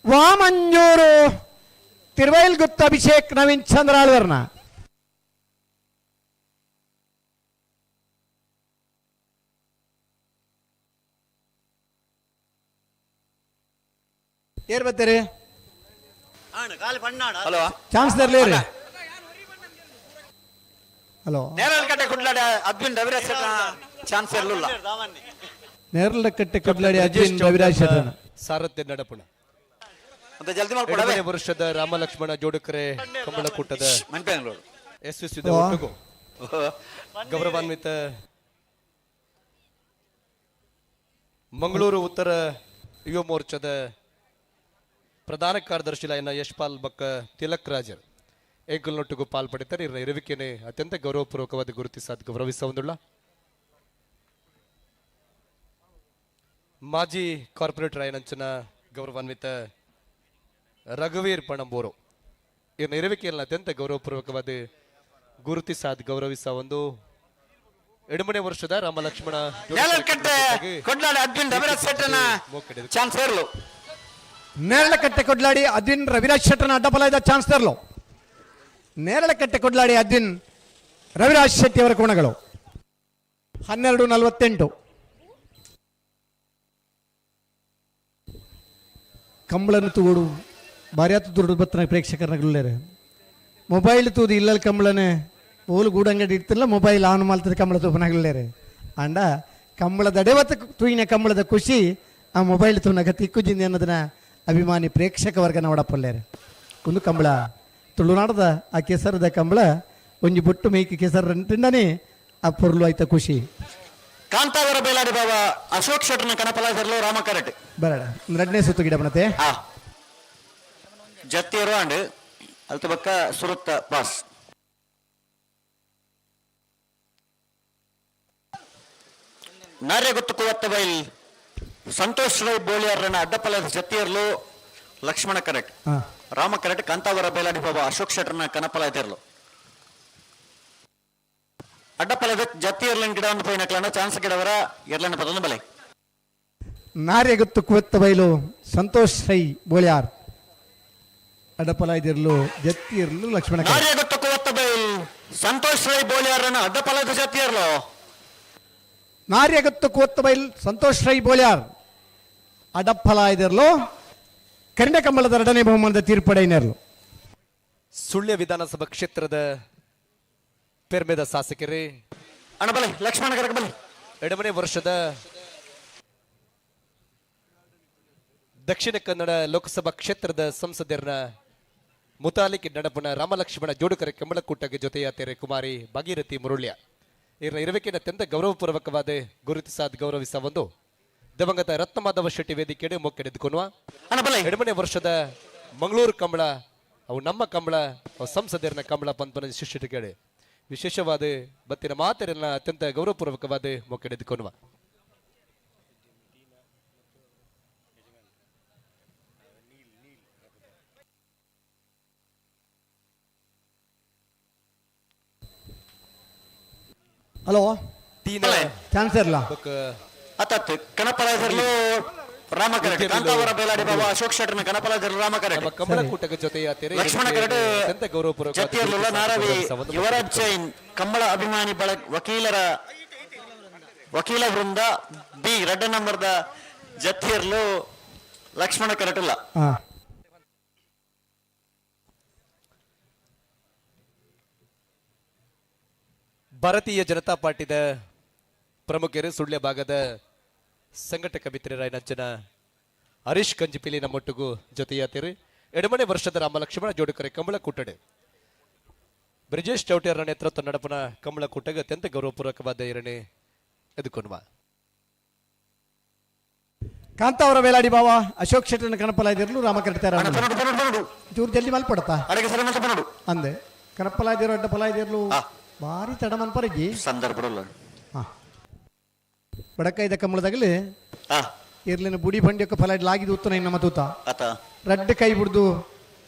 E: ವಾಮಂಜೂರು ತಿರುವೈಲ್ ಗುತ್ತ ಅಭಿಷೇಕ್ ನವೀನ್ ಚಂದ್ರ ಆಳ್ವೇರ್ನ ಏರ್ ಬರ್ತೀರಿ
F: ಹಲೋ
E: ಚಾನ್ಸ್ ತರ್ಲಿ ರೀ ಹಲೋ
F: ನೇರಳಕಟ್ಟೆ ಕುಡ್ಲಾಡಿ ಅದ್ವಿನ್ ರವಿರಾಜ್ ಸೆಟ್ಟನ ಚಾನ್ಸ್ ಇರ್ಲಿಲ್ಲ
E: ನೇರಳಕಟ್ಟೆ ಕಬ್ಲಾಡಿ ಅದ್ವಿನ್ ರವಿರಾಜ್ ಶೆಟ್ಟನ
G: ಸಾರಥ್ಯ ನಡಪುಣ
F: ಅಂತ ಜಲ್ದಿ ಮಾಡ್ಕೊಡವೆ
G: ಎರಡನೇ ವರ್ಷದ ರಾಮ ಲಕ್ಷ್ಮಣ ಜೋಡುಕರೆ ಕಂಬಳಕೂಟದ
F: ಮನ್ಪೆಂಗ್ಳೂರು
G: ಯಶಸ್ವಿದ ಒಟ್ಟಿಗೂ ಗೌರವಾನ್ವಿತ ಮಂಗಳೂರು ಉತ್ತರ ಯುವ ಮೋರ್ಚಾದ ಪ್ರಧಾನ ಕಾರ್ಯದರ್ಶಿ ಲೈನ ಯಶ್ಪಾಲ್ ಬಕ್ಕ ತಿಲಕ್ ರಾಜರ್ ಏಕಲ್ನೊಟ್ಟಿಗೂ ಪಾಲ್ಪಡಿತಾರೆ. ಇವರ ಇರುವಿಕೆನೆ ಅತ್ಯಂತ ಗೌರವಪೂರ್ವಕವಾದ ಗುರುತಿಸಾದ ಗೌರವಿಸ ಹೊಂದುಳ್ಳ. ಮಾಜಿ ಕಾರ್ಪೊರೇಟರ್ ಆಯನಂಚಿನ ಗೌರವಾನ್ವಿತ ರಘುವೀರ್ ಪಣಂಬೂರು ಇವ್ರ ಇರುವಿಕೆಯನ್ನು ಅತ್ಯಂತ ಗೌರವಪೂರ್ವಕವಾದ ಗುರುತಿಸಾದ ಗೌರವಿಸ ಒಂದು ಎಡಮನೆ ವರ್ಷದ ರಾಮ ಲಕ್ಷ್ಮಣ
F: ನೇರಳಕಟ್ಟೆ ಕೊಡ್ಲಾಡಿ ಅದ್ವಿನ್ ರವಿರಾಜ್ ಶೆಟ್ಟರ್ನ ಚಾನ್ಸ್ ಇರಲು.
E: ನೇರಳಕಟ್ಟೆ ಕೊಡ್ಲಾಡಿ ಅದ್ವಿನ್ ರವಿರಾಜ್ ಶೆಟ್ಟರ್ನ ಅಡ್ಡಪಲಾಯದ ಚಾನ್ಸ್ ತರಲು. ನೇರಳಕಟ್ಟೆ ಕೊಡ್ಲಾಡಿ ಅದ್ವಿನ್ ರವಿರಾಜ್ ಶೆಟ್ಟಿ ಅವರ ಕೋಣಗಳು. 12:48. ಕಂಬಳನ್ನು ತೂಡು ಭಾರ್ಯಾತು ದುಡ್ಡು ಬತ್ತನ ಪ್ರೇಕ್ಷಕರನ್ನುಳ್ಳೇರು ಮೊಬೈಲ್ ತೂದು ಇಲ್ಲಲ್ಲಿ ಕಂಬಳನೆ ಓಲು ಗೂಡಂಗಡಿ ಇಡ್ತಿಲ್ಲ ಮೊಬೈಲ್ ಆನ್ ಮಾಡ್ತದೆ ಕಂಬಳ ತೂಪನಾಗಲೇರೆ ಅಂಡ ಕಂಬಳದ ಅಡೆವತ್ತ ತೂಯಿನ ಕಂಬಳದ ಖುಷಿ ಆ ಮೊಬೈಲ್ ತೂನಗ ತಿಕ್ಕುಜಿಂದ ಅನ್ನೋದನ್ನ ಅಭಿಮಾನಿ ಪ್ರೇಕ್ಷಕ ವರ್ಗ ನೋಡಪ್ಪಲ್ಲೇರೆ. ಒಂದು ಕಂಬಳ ತುಳುನಾಡದ ಆ ಕೆಸರದ ಕಂಬಳ ಒಂಜಿ ಬೊಟ್ಟು ಮೇಯ್ಕಿ ಕೆಸರ ತಿಂಡನೆ ಆ ಪೊರ್ಲು ಆಯ್ತ ಖುಷಿ.
F: ಕಾಂತಾವರ ಬೇಲಾಡಿ ಬಾಬಾ ಅಶೋಕ್ ಶೆಟ್ಟರ್ನ ಕನಪಲಾಸರ್ಲು ರಾಮ ಕರೆಟ್
E: ಬರಡ ಎರಡನೇ ಸುತ್ತು ಗಿಡ ಬಣತೆ.
F: ಜತ್ತಿಯರು ಅಂಡ್ ಅಲ್ತ ಬಕ್ಕ ಸುರುತ್ತ ಬಾಸ್. ನಾರ್ಯ ಗೊತ್ತು ಕುವತ್ತ ಬೈಲ್ ಸಂತೋಷ್ ರೈ ಬೋಳಿಯರ್ರನ ಅಡ್ಡಪಲದ ಜತ್ತಿಯರ್ಲು ಲಕ್ಷ್ಮಣ ಕರೆಟ್ ರಾಮ ಕರೆಟ್ ಕಾಂತಾವರ ಬೇಲಾಡಿ ಬಾಬಾ ಅಶೋಕ್ ಶೆಟ್ಟರ್ನ ಕನಪಲ ಇದ್ದಿರ್ಲು ಅಡ್ಡಪಲದ ಜತ್ತಿಯರ್ಲನ್ ಗಿಡ ಒಂದು ಪೈನಕ್ಲನ ಚಾನ್ಸ್ ಗಿಡವರ ಎರ್ಲನ ಪದನ ಬಲೆ.
E: ನಾರ್ಯ ಗೊತ್ತು ಕುವತ್ತ ಬೈಲು ಸಂತೋಷ್ ರೈ ಬೋಳ್ಯಾರ್ ಅಡ್ಡಪಲ ಇದಿರ್ಲು ಜತ್ತಿಯರ್ಲು ಲಕ್ಷ್ಮಣ ಕರೆಟ್.
F: ನಾರ್ಯ ಗೊತ್ತು ಕುವತ್ತ ಬೈಲ್ ಸಂತೋಷ್ ರೈ ಬೋಳಿಯಾರನ ಅಡ್ಡಪಲದ ಜತ್ತಿಯರ್ಲು.
E: ನಾರ್ಯಗತ್ತು ಕೂತ್ತ ಬೈಲ್ ಸಂತೋಷ್ ರೈ ಬೋಳ್ಯಾರ್ ಅಡಪ್ಪಲ ಇದಿರ್ಲು ಕನ್ನಡ ಕಂಬಳದ ಎರಡನೇ ಬಹುಮಾನದ ತೀರ್ಪಡೆಯರ್ಲು.
G: ಸುಳ್ಯ ವಿಧಾನಸಭಾ ಕ್ಷೇತ್ರದ ಪೆರ್ಮೆದ ಶಾಸಕರೇ
F: ಅಣ್ಣ ಬಲೆ ಲಕ್ಷ್ಮಣ ಕರಕ ಬಲೆ.
G: ಎಡಮನೆ ವರ್ಷದ ದಕ್ಷಿಣ ಕನ್ನಡ ಲೋಕಸಭಾ ಕ್ಷೇತ್ರದ ಸಂಸದರನ ಮುತಾಲಿಕ್ ನಡಪುನ ರಾಮಲಕ್ಷ್ಮಣ ಜೋಡುಕರೆ ಕಂಬಳಕೂಟಕ್ಕೆ ಜೊತೆಯಾತೆರೆ ಕುಮಾರಿ ಭಾಗೀರಥಿ ಮುರುಳ್ಯ ಇವರ ಇರುವಿಕೆಯನ್ನು ಅತ್ಯಂತ ಗೌರವಪೂರ್ವಕವಾದ ಗುರುತಿಸಾದ ಗೌರವಿಸ ಒಂದು ದಿವಂಗತ ರತ್ನಮಾಧವ ಶೆಟ್ಟಿ ವೇದಿಕೆಡೆ ಮೊಕ್ಕೆಡೆದುಕೊನುವ ಎಡಮನೆ ವರ್ಷದ ಮಂಗಳೂರು ಕಂಬಳ ಅವು ನಮ್ಮ ಕಂಬಳ ಅವು ಸಂಸದರನ ಕಂಬಳ ಪಂಪನ ಶಿಷ್ಯ ಕೇಳಿ ವಿಶೇಷವಾದ ಬತ್ತಿನ ಮಾತರೆಲ್ಲ ಅತ್ಯಂತ ಗೌರವಪೂರ್ವಕವಾದ ಮೊಕ್ಕೆಡೆದುಕೊನುವ.
E: ಹಲೋ ಚಾನ್ಸ್ ಇರಲ್ಲ
F: ಅತ್ತತ್ತು ಕಣಪಲಾಜರ್ಲು ರಾಮ ಕರೆಟ್ ಕಾಂತಾವರ ಬೇಲಾಡಿ ಬಾಬಾ ಅಶೋಕ್ ಶೆಟ್ಟರ್ನ ಕಣಪಲಾಜರ್ಲು ರಾಮ ಕರೆಟ್
G: ಕಮಲಕೂಟದ ಜೊತೆಯಾತೆರೆ
F: ಲಕ್ಷ್ಮಣ ಕರೆಟ್
G: ಅತ್ಯಂತ ಗೌರವಪೂರ್ವಕ
F: ಜತ್ತಿಯರ್ಲುಲ್ಲ ನಾರವಿ ಯುವರಾಜ್ ಜೈನ್ ಕಂಬಳ ಅಭಿಮಾನಿ ಬಳ ವಕೀಲ ವೃಂದ ಬಿ ರೆಡ್ ನಂಬರ್ದ ಜತ್ತಿಯರ್ಲು ಲಕ್ಷ್ಮಣ ಕರೆಟುಲ್ಲ.
G: ಭಾರತೀಯ ಜನತಾ ಪಾರ್ಟಿದ ಪ್ರಮುಖರು ಸುಳ್ಯ ಭಾಗದ ಸಂಘಟಕ ಮಿತ್ರರಾಯನಂಚನ ಹರೀಶ್ ಕಂಜಿಪಿಲಿ ನಮ್ಮೊಟ್ಟಿಗೂ ಜೊತೆಯಾತಿರಿ. ಎಡಮನೆ ವರ್ಷದ ರಾಮಲಕ್ಷ್ಮಣ ಜೋಡುಕರೆ ಕಮಲಕೂಟಡೆ ಬ್ರಿಜೇಶ್ ಚೌಟಿಯರ ನೇತೃತ್ವ ನಡಪನ ಕಮಲಕೂಟಗೆ ಅತ್ಯಂತ ಗೌರವಪೂರ್ವಕವಾದ ಎರಡನೇ ಎದುಕೊನುವ.
E: ಕಾಂತಾವರ ವೇಲಾಡಿ ಬಾವ ಅಶೋಕ್ ಶೆಟ್ಟರ್ನ ಕಣಪಲಾದಿರ್ಲು ರಾಮ ಕರೆಟ್ತಾರ ಚೂರು ಜಲ್ದಿ ಮಲ್ಪಡತಾ ಅಂದೆ ಕಣಪಲಾದಿರು ಅಡ್ಡ ಪಲಾದಿರ್ಲು ಭಾರಿ ತಡ ಮನ್ಪರಗಿ
F: ಸಂದರ್ಭ
E: ಬಡಕೈದ ಕಮ್ಮಳದಾಗಲಿ ಇರ್ಲಿನ ಬುಡಿ ಬಂಡಿಯಕ್ಕ ಫಲಾಯ್ಡ್ ಲಾಗಿದ್ದು ಉತ್ತನ ನಮ್ಮ ತೂತ ರಡ್ಡು ಕೈ ಬಿಡ್ದು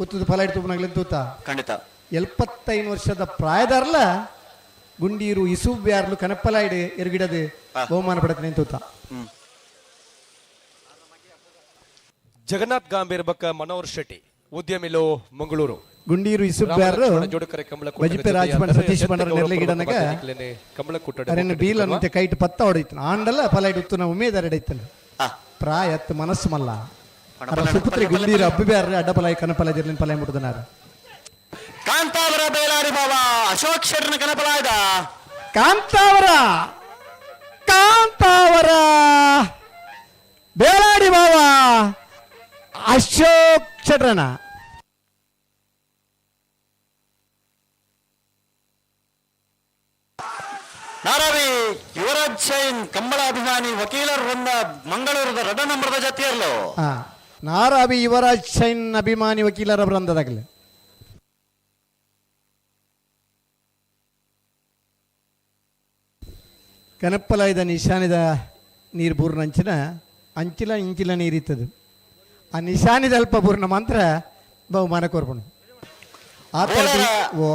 E: ಉತ್ತದ ಫಲಾಯ್ಡ್ ತೂಪನಾಗ್ಲಿ ತೂತ
F: ಖಂಡಿತ
E: 75 ವರ್ಷದ ಪ್ರಾಯದಾರಲ ಗುಂಡೀರು ಇಸುಬ್ಯಾರ್ಲು ಕನಪ್ಪಲಾಯ್ಡ್ ಎರುಗಿಡದು ಬಹುಮಾನ ಪಡತನೆ ತೂತ.
G: ಜಗನ್ನಾಥ್ ಗಾಂಭೀರ್ ಬಕ್ಕ ಮನೋಹರ್ ಶೆಟ್ಟಿ ಉದ್ಯಮಿಲೋ ಮಂಗಳೂರು
E: ಗುಂಡೀರು ಇಸುಬ್ಯಾರು ಬಜಿಪೆ ರಾಜಪಂಡ ಸತೀಶ್ ಪಂಡರ ನೆರ್ಲೆಗಿಡನಗ ಅರೆನ ಬೀಲ್ ಅನ್ನಂತೆ ಕೈಟ್ ಪತ್ತ ಹೊಡೈತನ ಆಂಡಲ್ಲ ಫಲಾಯ್ಡ್ ಉತ್ತನ ಉಮೇದರ ಎಡೈತನ ಪ್ರಾಯತ್ ಮನಸ್ಸು ಮಲ್ಲ ಸುಪುತ್ರಿ ಗುಂಡೀರು ಅಬ್ಬಿಬ್ಯಾರ ಅಡ್ಡಪಲಾಯಿ ಕನಪಲಾಯ ಜಿರ್ಲಿನ ಪಲಾಯ ಮುಟ್ಟದನಾರ.
F: ಕಾಂತಾವರ ಬೇಲಾರಿ ಬಾಬಾ ಅಶೋಕ್ ಶೆಟ್ಟರ್ನ ಕನಪಲಾಯದ
E: ಕಾಂತಾವರ ಕಾಂತಾವರ ಬೇಲಾಡಿ ಬಾಬಾ ಅಶೋಕ್ ಶೆಟ್ಟರ್ನ.
F: ನಾರಾವಿ ಯುವರಾಜ್ ಜೈನ್ ಕಂಬಳ ಅಭಿಮಾನಿ ವಕೀಲರ ವೃಂದ ಮಂಗಳೂರದ ರಡ ನಂಬರದ ಜತಿಯರ್ಲು.
E: ನಾರಾವಿ ಯುವರಾಜ್ ಜೈನ್ ಅಭಿಮಾನಿ ವಕೀಲರ ವೃಂದದಾಗಲಿ. ಕನಪ್ಪಲಾಯ್ದ ನಿಶಾನಿದ ನೀರು ಬೂರ್ನಂಚಿನ ಅಂಚಿಲ ಇಂಚಿಲ ನೀರಿತ್ತದು. ಆ ನಿಶಾನಿದಲ್ಪ ಪೂರ್ಣ ಮಾತ್ರ ಬಹುಮಾನ ಕೊರ್ಪುಂಡು. ಆ ಓ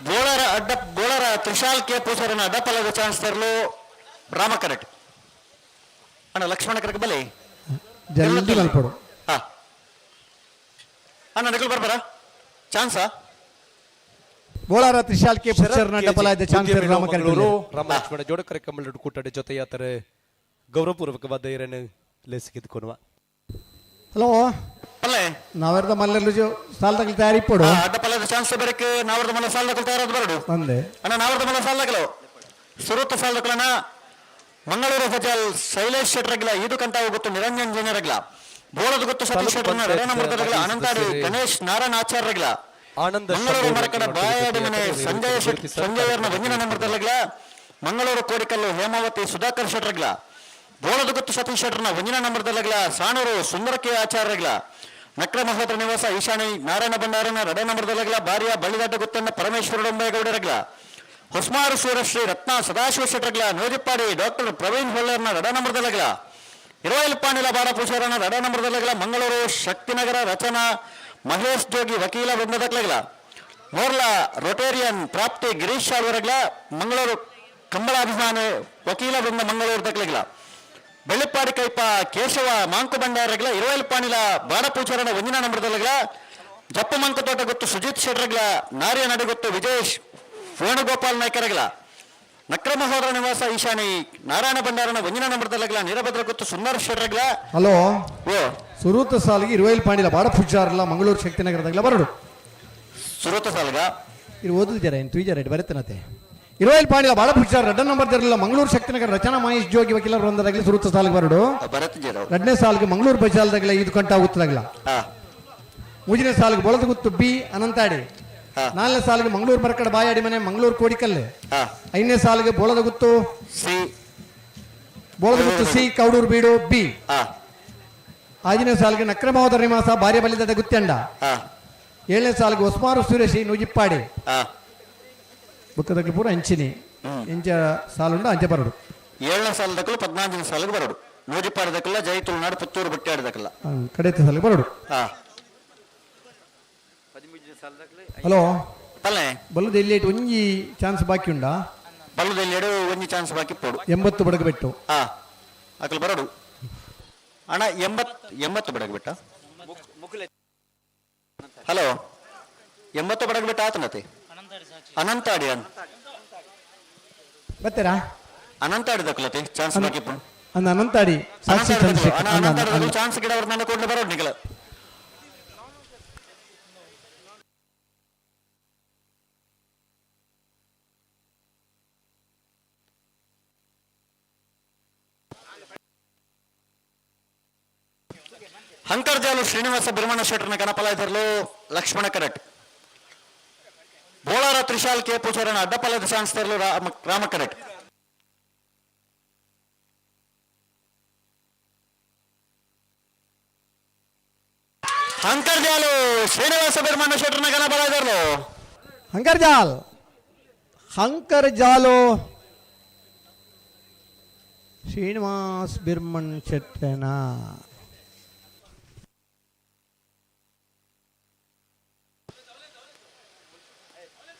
F: ಬೋಳರ ಅಡ್ಡ ಬೋಳರ ತ್ರಿಶಾಲ್ ಕೆ ಪೂಜಾರನ ಅಡ್ಡಪಲದ ಚಾನ್ಸ್ ತರಲು ರಾಮ ಕರೆಕ್ಟ್ ಅಣ್ಣ, ಲಕ್ಷ್ಮಣ ಕರೆಕ್ ಬಲೆ.
E: ಜಲ್ದಿ ಮಲ್ಪಡು.
F: ಹಾ ಅಣ್ಣ, ನಕಲ್ ಬರ್ಬಾರ ಚಾನ್ಸಾ?
E: ಬೋಳಾರ ತ್ರಿಶಾಲ್ ಕೆ ಪುಷರ್ನ ಅಡ್ಡಪಲಾಯದ ಚಾನ್ಸ್ ರಾಮ ಕರೆಕ್ಟ್.
G: ರಾಮ ಲಕ್ಷ್ಮಣ ಜೋಡಕರೆ ಕಂಬಳ ಕೂಟದ ಜೊತೆಯಾತರ ಗೌರವಪೂರ್ವಕವಾದ ಇರನ್ನು ಲೇಸಿಗೆದ್ಕೊನುವ.
E: ಹಲೋ.
F: ಅಲ್ಲೇ.
E: ನಾವೆರ್ದ ಮಲ್ಲೆಲ್ಲು ಸಾಲದಾಗ ತಯಾರಿ ಪಡು.
F: ಅಡ್ಡಪಲದ ಚಾನ್ಸ್ ಬರಕ್ಕೆ ನಾವರ್ದ ಮಲ್ಲ ಸಾಲ ತಯಾರಾದ ಬರಡು.
E: ಒಂದೇ.
F: ಅಣ್ಣ, ನಾವರ್ದ ಮಲ್ಲ ಸಾಲದಕಲು ಸುರುತ್ತ ಸಾಲದಕಲನ ಮಂಗಳೂರು ಫಜಲ್ ಶೈಲೇಶ್ ಶೆಟ್ಟರಗ್ಲ, ಇದು ಕಂತಾವು ಗೊತ್ತು ನಿರಂಜನ್ ಜೈನರಗ್ಲ, ಬೋಳದ ಗೊತ್ತು ಸತೀಶ್ ಶೆಟ್ಟರ್ನ ರೇಣಮೃತರಗ್ಲ, ಅನಂತಾಡಿ ಗಣೇಶ್ ನಾರಾಯಣ ಆಚಾರ್ಯರಗ್ಲ,
G: ಆನಂದ
F: ಮಂಗಳೂರು ಮರಕಡ ಬಾಯಾಡಿ ಮನೆ ಸಂಜಯ ಶೆಟ್ ಸಂಜಯರ್ನ ವಂಜನ ನಮೃತರಗ್ಲ, ಮಂಗಳೂರು ಕೋಡಿಕಲ್ಲು ಹೇಮಾವತಿ ಸುಧಾಕರ್ ಶೆಟ್ಟರಗ್ಲ, ಬೋಳದ ಗೊತ್ತು ಸತೀಶ್ ಶೆಟ್ಟರ್ನ ವಂಜನ ನಮೃತರಗ್ಲ, ಸಾಣೂರು ಸುಂದರ ಕೆ ಆಚಾರ್ಯರಗ್ಲ, ನಕ್ರ ಮಹೋದರ ನಿವಾಸ ಈಶಾನಿ ನಾರಾಯಣ ಭಂಡಾರನ ರಡೆ ನಮೃತರಗ್ಲ, ಬಾರಿಯ ಬಳ್ಳಿದಾಟ ಗೊತ್ತನ್ನ ಪರಮೇಶ್ವರ ಡೊಂಬೇಗೌಡರಗ್ಲ, ಹೊಸ್ಮಾರು ಸೂರಶ್ರೀ ರತ್ನ ಸದಾಶಿವ ಶೆಟ್ಟರ್ಗ್ಲ, ನೂಜಿಪ್ಪಾಡಿ ಡಾಕ್ಟರ್ ಪ್ರವೀಣ್ ಹೊಳ್ಳರ್ನ ರಡ ನಮೃತಲಗ್ಲ, ಇರುವೈಲ್ಪಾಣಿಲ ಬಾಡಪೂಷರನ ರಡ ನಮೃತಲಗ್ಲ, ಮಂಗಳೂರು ಶಕ್ತಿನಗರ ರಚನಾ ಮಹೇಶ್ ಜೋಗಿ ವಕೀಲ ವೃಂದದಕ್ಲಗ್ಲ, ಮೋರ್ಲಾ ರೊಟೇರಿಯನ್ ಪ್ರಾಪ್ತಿ ಗಿರೀಶ್ ಶಾಲ್ವರಗ್ಲ, ಮಂಗಳೂರು ಕಂಬಳಾಭಿಮಾನಿ ವಕೀಲ ವೃಂದ ಮಂಗಳೂರು ದಕ್ಲಗ್ಲ, ಬೆಳ್ಳಿಪ್ಪಾಡಿ ಕೈಪ ಕೇಶವ ಮಾಂಕು ಭಂಡಾರಗ್ಲ, ಇರುವೈಲ್ಪಾಣಿಲ ಬಾಡಪೂಚರನ ಒಂದಿನ ನಮೃತಲಗ್ಲ, ಜಪ್ಪು ಮಂಕತೋಟ ಗೊತ್ತು ಸುಜಿತ್ ಶೆಟ್ರಗ್ಲ, ನಾರಿಯ ನಡುಗೊತ್ತು ವಿಜೇಶ್ ವೇಣುಗೋಪಾಲ್ ನಾಯ್ಕರಗ್ಲ, ನಕ್ರಮಹೋರ ನಿವಾಸ ಈಶಾನಿ ನಾರಾಯಣ ಭಂಡಾರನ ಒಂದಿನ ನಮೃತಲಗ್ಲ, ನೀರಭದ್ರ ಗೊತ್ತು ಸುಂದರ ಶೆಟ್ರಗ್ಲ.
E: ಹಲೋ.
F: ಓ.
E: ಸುರೂತ ಸಾಲಿಗೆ ಇರುವೈಲ್ ಪಾಂಡಿಲ ಬಾಡ ಪೂಜಾರಲ್ಲ ಮಂಗಳೂರು ಶಕ್ತಿನಗರದಾಗಲ ಬರಡು.
F: ಸುರೂತ ಸಾಲ್ಗ.
E: ಇದು ಓದಿದ್ದೀರ ಏನು ತುಯ್ಜಾರ ಬರೆತನತೆ. ಇರುವೈಲ್ ಪಾಂಡಿಲ ಬಾಡ ಪೂಜಾರ್ ರಡ್ಡ ನಂಬರ್ ಇರಲಿಲ್ಲ, ಮಂಗಳೂರು ಶಕ್ತಿನಗರ ರಚನಾ ಮಹೇಶ್ ಜೋಗಿ ವಕೀಲರು ಒಂದರಾಗಲಿ ಸುರೂತ ಸಾಲಿಗೆ ಬರಡು.
F: ಭರತ್.
E: ಎರಡನೇ ಸಾಲಿಗೆ ಮಂಗಳೂರು ಬಜಾಲ್ದಾಗಲ ಇದು ಕಂಟ ಆಗುತ್ತದಾಗಲ. ಮೂರನೇ ಸಾಲಿಗೆ ಬೊಳದಗುತ್ತು ಬಿ ಅನಂತಾಡಿ. ನಾಲ್ಕನೇ ಸಾಲಿಗೆ ಮಂಗಳೂರು ಮರಕಡ ಬಾಯಾಡಿ ಮನೆ ಮಂಗಳೂರು ಕೋಡಿಕಲ್ಲು. ಐದನೇ ಸಾಲಿಗೆ ಬೋಳದಗುತ್ತು
F: ಸಿ.
E: ಬೋಳದಗುತ್ತು ಸಿ ಕೌಡೂರು ಬೀಡು ಬಿ. ಐದನೇ ಸಾಲಿಗೆ ನಕ್ರಮೋದರ ನಿವಾಸ ಭಾರ್ಯ ಬಲಿದ ಗುತ್ತಂಡ. ಏಳನೇ ಸಾಲಿಗೆ ಹೊಸ್ಮಾರು ಸುರೇಶಿ ನೂಜಿಪ್ಪಾಡಿ. ಬುಕ್ಕದಗ್ಲು ಪೂರ ಅಂಚಿನಿ ಇಂಚ ಸಾಲುಂಡು ಅಂಚೆ ಬರಡು.
F: ಏಳನೇ ಸಾಲ ದಕ್ಕಲು 14ನೇ ಸಾಲಿಗೆ ಬರಡು, ನೂಜಿಪ್ಪಾಡಿ ದಕ್ಕಲ್ಲ, ಜೈ ತುಳುನಾಡು ಪುತ್ತೂರು ಬಟ್ಟಾಡಿ ದಕ್ಕಲ್ಲ.
E: ಕಡೆತ ಸಾಲಿಗೆ ಬರಡು. ಹಲೋ.
F: ಪಲ್ಲೆ.
E: ಬಲ್ಲದ ಎಲ್ಲಿ ಒಂಜಿ ಚಾನ್ಸ್ ಬಾಕಿ ಉಂಡಾ?
F: ಬಲ್ಲದ ಎಲ್ಲಿ ಒಂಜಿ ಚಾನ್ಸ್ ಬಾಕಿ ಪೋಡು.
E: 80 ಬಡಗ ಬೆಟ್ಟು.
F: ಅಕಲ್ ಬರಡು ಅಣ್ಣ. 80 ಬಡಗ ಬಿಟ್ಟ. ಹಲೋ, 80 ಬಡಗ ಬಿಟ್ಟ ಆತನತೆ ಅನಂತಾಡಿ ಅನ್.
E: ಬರ್ತೀರಾ?
F: ಅನಂತಾಡಿ ದಕ್ಕಲತೆ ಚಾನ್ಸ್ ಬಾಕಿ ಪೋಡು.
E: ಅಂದ ಅನಂತಾಡಿ ಸಾಕ್ಷಿ ಚಂದ್ರಶೇಖರ್.
F: ಅನಂತಾಡಿ ಚಾನ್ಸ್ ಗಿಡ ಅವ್ರ ಕೂಡಲೇ ಬರೋಡು ನಿಗಲ. ಹಂಕರ್ಜಾಲು ಶ್ರೀನಿವಾಸ ಬಿರ್ಮಣ ಶೆಟ್ಟರ್ನ ಕನಪಲಾಯ್ತರ್ಲು ಲಕ್ಷ್ಮಣ ಕರೆಟ್, ಬೋಳಾರ ತ್ರಿಶಾಲ್ ಕೆ ಪೂಜಾರನ ಅಡ್ಡಪಲದ ಚಾನ್ಸ್ ತರಲು ರಾಮ ಕರೆಟ್. ಹಂಕರ್ಜಾಲು ಶ್ರೀನಿವಾಸ ಬಿರ್ಮಣ್ಣ ಶೆಟ್ಟರ್ನ ಕನಪಲಾಯ್ತರ್ಲು.
E: ಹಂಕರ್ಜಾಲ್ ಹಂಕರ್ಜಾಲು ಶ್ರೀನಿವಾಸ್ ಬಿರ್ಮಣ್ ಶೆಟ್ಟನ.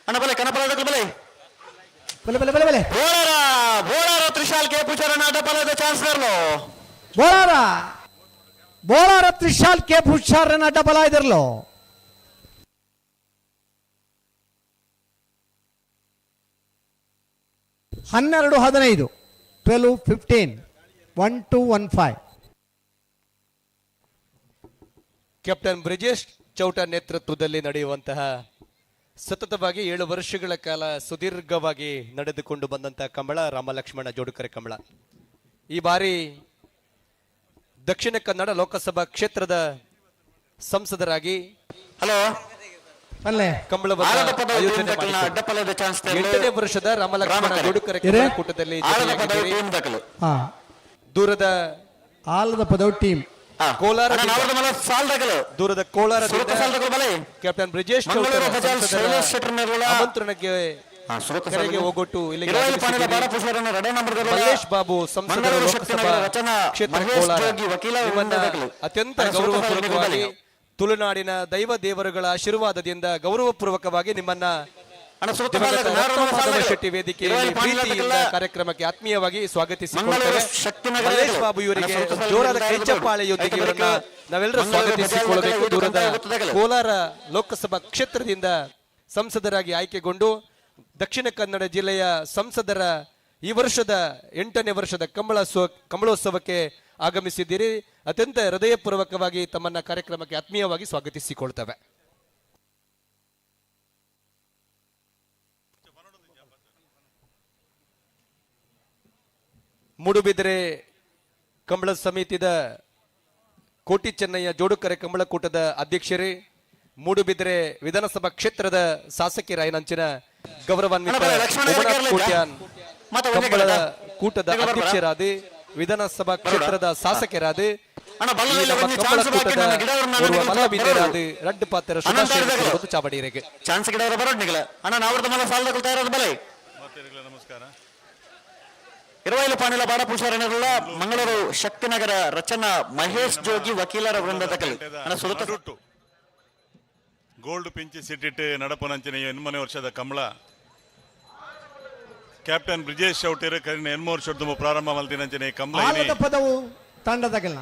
F: ಅಣ್ಣ ಬಲೆ ಕನಪಲಾಯ್ತರ್ಲು ಬಲೆ.
E: ಬಲೆ ಬಲೆ ಬಲೆ ಬಲೆ.
F: ಬೋಳಾರ ಬೋಳಾರ ತ್ರಿಶಾಲ್ ಕೆ ಪೂಜಾರನ ಅಡ್ಡಪಲದ ಚಾನ್ಸ್ ತರಲು.
E: ಬೋಳಾರ ಬೋಳಾರ ತ್ರಿಶಾಲ್ ಕೆ ಪೂಜಾರನ ಅಡ್ಡಬಲ ಇದಿರ್ಲು. 12-15, 12-15, 1215.
G: ಕ್ಯಾಪ್ಟನ್ ಬ್ರಿಜೇಶ್ ಚೌಟ ನೇತೃತ್ವದಲ್ಲಿ ನಡೆಯುವಂತಹ ಸತತವಾಗಿ 7 ವರ್ಷಗಳ ಕಾಲ ಸುದೀರ್ಘವಾಗಿ ನಡೆದುಕೊಂಡು ಬಂದಂತಹ ಕಂಬಳ ರಾಮಲಕ್ಷ್ಮಣ ಜೋಡುಕರೆ ಕಂಬಳ. ಈ ಬಾರಿ ದಕ್ಷಿಣ ಕನ್ನಡ ಲೋಕಸಭಾ ಕ್ಷೇತ್ರದ ಸಂಸದರಾಗಿ
F: ಹಲೋ.
E: ಅಲ್ಲೇ.
G: ಕಂಬಳವನ್ನು
F: ಆಲದ ಪದವು
G: ಆಯೋಜನೆ
F: ಟೀಮ್ ದಾಖಲು
G: ಮಾಡಿತು.
F: ಅಡ್ಡಪಲದ ಚಾನ್ಸ್ ತರಲು
G: 8ನೇ ವರ್ಷದ ರಾಮಲಕ್ಷ್ಮಣ
F: ರಾಮಕರೆ.
G: ಜೋಡುಕರೆ
E: ಇರೆ?
G: ಕಂಬಳ ಕೂಟದಲ್ಲಿ
F: ಆಲದ ಪದವು
G: ಜೊತೆಯಾಗಿದ್ದೀರಿ.
F: ಟೀಮ್ ದಾಖಲು.
G: ದೂರದ
E: ಆಲದ ಪದವು ಟೀಮ್.
G: ಕೋಲಾರದಿಂದ-
F: ಅಣ್ಣ, ನಾವರ್ದ ಮಲ ಸಾಲ್ ದಾಖಲು.
G: ದೂರದ
F: ಸುರತ
G: ಕೋಲಾರದಿಂದ
F: ಸಾಲ್ ದಾಖಲು ಬಲೆ.
G: ಕ್ಯಾಪ್ಟನ್ ಬ್ರಿಜೇಶ್
F: ಮಂಗಳೂರು
G: ಚೌಟರ
F: ಬಜಾರ್
G: ಸಂಸದರ
F: ಶೈಲೇಶ್ ಶೆಟ್ಟರ್ ನೆರವುಳ
G: ಆಮಂತ್ರಣಕ್ಕೆ ಕರೆಗೆ ಹೋಗೊಟ್ಟು ಇಲ್ಲಿಗೆ ಮಲ್ಲೇಶ್ ಬಾಬು ಸಂಸದರು ಲೋಕಸಭಾ ಕ್ಷೇತ್ರ ಕೋಲಾರ ನಿಮ್ಮನ್ನ ಅತ್ಯಂತ ಗೌರವಪೂರ್ವಕವಾಗಿ ತುಳುನಾಡಿನ ದೈವ ದೇವರುಗಳ ಆಶೀರ್ವಾದದಿಂದ ಗೌರವಪೂರ್ವಕವಾಗಿ ನಿಮ್ಮನ್ನ ದಿವಂಗತ ಶೆಟ್ಟಿ ವೇದಿಕೆಯಲ್ಲಿ ಪ್ರೀತಿಯಿಂದ ಕಾರ್ಯಕ್ರಮಕ್ಕೆ ಆತ್ಮೀಯವಾಗಿ ಸ್ವಾಗತಿಸಿಕೊಳ್ಳುತ್ತೇವೆ. ಮಲ್ಲೇಶ್ ಬಾಬು ಇವರಿಗೆ ಜೋರಾದ ಕೈಚಪ್ಪಾಳೆಯೊಂದಿಗೆ ಇವರನ್ನ ನಾವೆಲ್ಲರೂ ಸ್ವಾಗತಿಸಿಕೊಳ್ಳಬೇಕು. ದೂರದ ಕೋಲಾರ ಲೋಕಸಭಾ ಕ್ಷೇತ್ರದಿಂದ ಸಂಸದರಾಗಿ ಆಯ್ಕೆಗೊಂಡು ದಕ್ಷಿಣ ಕನ್ನಡ ಜಿಲ್ಲೆಯ ಸಂಸದರ ಈ ವರ್ಷದ 8ನೇ ವರ್ಷದ ಕಂಬಳೋತ್ಸವಕ್ಕೆ ಆಗಮಿಸಿದ್ದೀರಿ. ಅತ್ಯಂತ ಹೃದಯಪೂರ್ವಕವಾಗಿ ತಮ್ಮನ್ನ ಕಾರ್ಯಕ್ರಮಕ್ಕೆ ಆತ್ಮೀಯವಾಗಿ ಸ್ವಾಗತಿಸಿಕೊಳ್ತೇವೆ. ಮೂಡುಬಿದಿರೆ ಕಂಬಳ ಸಮಿತಿದ ಕೋಟಿ ಚೆನ್ನಯ್ಯ ಜೋಡುಕರೆ ಕಂಬಳಕೂಟದ ಅಧ್ಯಕ್ಷರೇ, ಮೂಡುಬಿದಿರೆ ವಿಧಾನಸಭಾ ಕ್ಷೇತ್ರದ ಶಾಸಕಿ ರಾಯನಂಚಿನ ಗೌರವಾನ್ವಿತ ಕೋಟ್ಯಾನ್ ಕಂಬಳದ ಕೂಟದ ಅಧ್ಯಕ್ಷರಾದ ವಿಧಾನಸಭಾ ಕ್ಷೇತ್ರದ ಶಾಸಕರಾದ ಕಂಬಳಕೂಟದ ಮಲ್ಲಬಿದ್ದರಾದ ರಡ್ಡು ಪಾತ್ರ ಶುಭಾಶಯ ಚಾವಡಿಯರಿಗೆ.
H: ನಮಸ್ಕಾರ.
F: ಇರುವೈಲು ಪಾಣಿಲ ಬಾಡಪೂಷಾರನರುಳ್ಳ ಮಂಗಳೂರು ಶಕ್ತಿನಗರ ರಚನಾ ಮಹೇಶ್ ಜೋಗಿ ವಕೀಲರ ವೃಂದದ ಕಲಿ.
H: ಗೋಲ್ಡ್ ಪಿಂಚಿ ಸಿಟಿಟ್ ನಡಪನಂಚಿನ 8ನೇ ವರ್ಷದ ಕಂಬಳ ಕ್ಯಾಪ್ಟನ್ ಬ್ರಿಜೇಶ್ ಶೌಟಿರು ಕರಿನ 8 ವರ್ಷದ ಪ್ರಾರಂಭ ಮಲ್ತಿನಂಚಿನ ಕಂಬಳ
E: ಆಲದ ಪದವು ತಂಡದಗಲ್ನ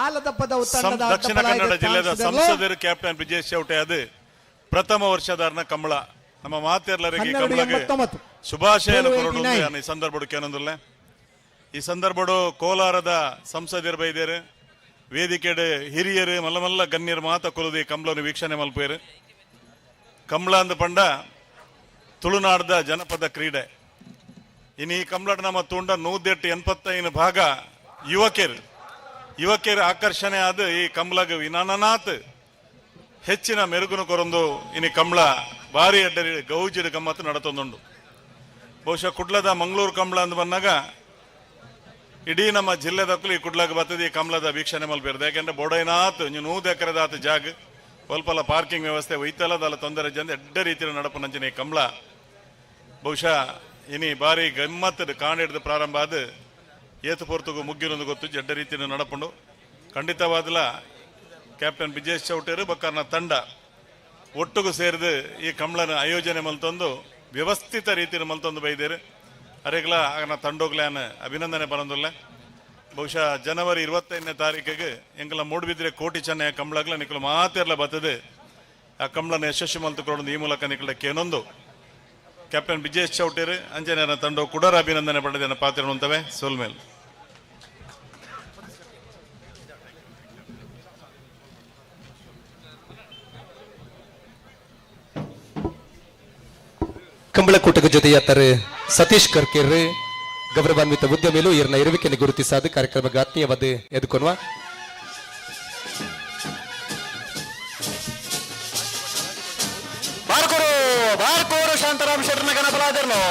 E: ಆಲದ ಪದವು ತಂಡದ
H: ದಕ್ಷಿಣ ಕನ್ನಡ ಜಿಲ್ಲೆದ ಸಂಸದರು ಕ್ಯಾಪ್ಟನ್ ಬ್ರಿಜೇಶ್ ಶೌಟೆ ಅದು ಪ್ರಥಮ ವರ್ಷದಾರನ ಕಂಬಳ. ನಮ್ಮ ಮಾತೆಲ್ಲರಿಗೆ ಕಂಬಳಗೆ ಶುಭಾಶಯ ಈ ಸಂದರ್ಭ ಕೇನೊಂದಿಲ್ಲ. ಈ ಸಂದರ್ಭಡು ಕೋಲಾರದ ಸಂಸದರು ಬೈದೇರು, ವೇದಿಕೆಡು ಹಿರಿಯರು ಮಲ್ಲ ಮಲ್ಲ ಗಣ್ಯರು ಮಾತ ಕೊಲುದು ಈ ಕಂಬಳನ್ನು ವೀಕ್ಷಣೆ ಮಲ್ಪೇರು. ಕಂಬಳ ಅಂದ ಪಂಡ ತುಳುನಾಡ್ದ ಜನಪದ ಕ್ರೀಡೆ. ಇನ್ನು ಈ ಕಂಬಳಡ್ ನಮ್ಮ ತುಂಡ 185 ಭಾಗ ಯುವಕರು ಯುವಕರ ಆಕರ್ಷಣೆ ಆದ ಈ ಕಂಬಳಗ ವಿನಾನಾತ್ ಹೆಚ್ಚಿನ ಮೆರುಗುನು ಕೊರೊಂದು ಇನಿ ಕಂಬಳ ಭಾರಿ ಅಡ್ಡರಿ ಗೌಜಿಡು ಗಮ್ಮತ್ತು ನಡತೊಂದುಂಡು. ಬಹುಶಃ ಕುಡ್ಲದ ಮಂಗಳೂರು ಕಂಬಳ ಅಂದ್ ಬಂದಾಗ ಇಡೀ ನಮ್ಮ ಜಿಲ್ಲೆದಕ್ಕೂ ಈ ಕುಡ್ಲಾಗ ಬರ್ತದೆ ಈ ಕಂಬಳದ ವೀಕ್ಷಣೆ ಮಲ್ಪೇರ್ದು. ಯಾಕೆಂದ್ರೆ ಬೋಡೈನಾತ್ 100 ಎಕರೆದಾತ ಜಾಗ ಸ್ವಲ್ಪಲ್ಲ ಪಾರ್ಕಿಂಗ್ ವ್ಯವಸ್ಥೆ ಒಯ್ತಲ್ಲದಲ್ಲ ತೊಂದರೆ ಜನ ಎಡ್ಡ ರೀತಿಯ ನಡಪನಂಚಿನ ಈ ಕಂಬಳ ಬಹುಶಃ ಇನಿ ಭಾರಿ ಗಮ್ಮತ್ತದ ಕಾಣಿಡ್ದು ಪ್ರಾರಂಭ ಆದ ಏತು ಪೊರ್ತುಗು ಮುಗ್ಗಿನೊಂದು ಗೊತ್ತು ಎಡ್ಡ ರೀತಿಯ ನಡಪುಂಡು. ಖಂಡಿತವಾದಲ ಕ್ಯಾಪ್ಟನ್ ಬ್ರಿಜೇಶ್ ಚೌಟೇರು ಬಕ್ಕರ್ನ ತಂಡ ಒಟ್ಟುಗು ಸೇರಿದು ಈ ಕಂಬಳನ ಆಯೋಜನೆ ಮಲ್ತೊಂದು ವ್ಯವಸ್ಥಿತ ರೀತಿಯ ಮಲ್ತೊಂದು ಬೈದೇರು. ಅರೆಗ್ಲ ಆಗನ ತಂಡೋಗ್ಲಾನ ಅಭಿನಂದನೆ ಬರಂದಿಲ್ಲ. ಬಹುಶಃ ಜನವರಿ 25ನೇ ತಾರೀಕಿಗೆ ಎಂಕಲ ಮೂಡುಬಿದ್ರೆ ಕೋಟಿ ಚೆನ್ನಯ್ಯ ಕಂಬಳಗ್ಲ ನಿಕಲು ಮಾತೆರ್ಲ ಬರ್ತದೆ. ಆ ಕಂಬಳನ ಯಶಸ್ವಿ ಮಲ್ತುಕೊಂಡು ಈ ಮೂಲಕ ನಿಕಲ ಕೇನೊಂದು ಕ್ಯಾಪ್ಟನ್ ಬ್ರಿಜೇಶ್ ಚೌಟೇರು ಅಂಜನೇಯನ ತಂಡ ಕುಡರ ಅಭಿನಂದನೆ ಪಡೆದ ಪಾತ್ರ ಅಂತವೆ ಸೋಲ್ಮೇಲ್.
G: ಕಂಬಳಕೂಟದ ಜೊತೆಯಾತರು ಸತೀಶ್ ಕರ್ಕೇರ್ ಗೌರವಾನ್ವಿತ ಉದ್ಯಮಿಲು ಇರ್ನ ಇರುವಿಕೆಯನ್ನು ಗುರುತಿಸಾದ ಕಾರ್ಯಕ್ರಮಕ್ಕೆ ಆತ್ಮೀಯವಾದ ಎದುಕೊನ್ವ.
F: ಬಾರ್ಕೂರು ಬಾರ್ಕೂರು ಶಾಂತರಾಮ್ ಶೆಟ್ಟರ್ನ ಗಣಪಲಾದರ್ನು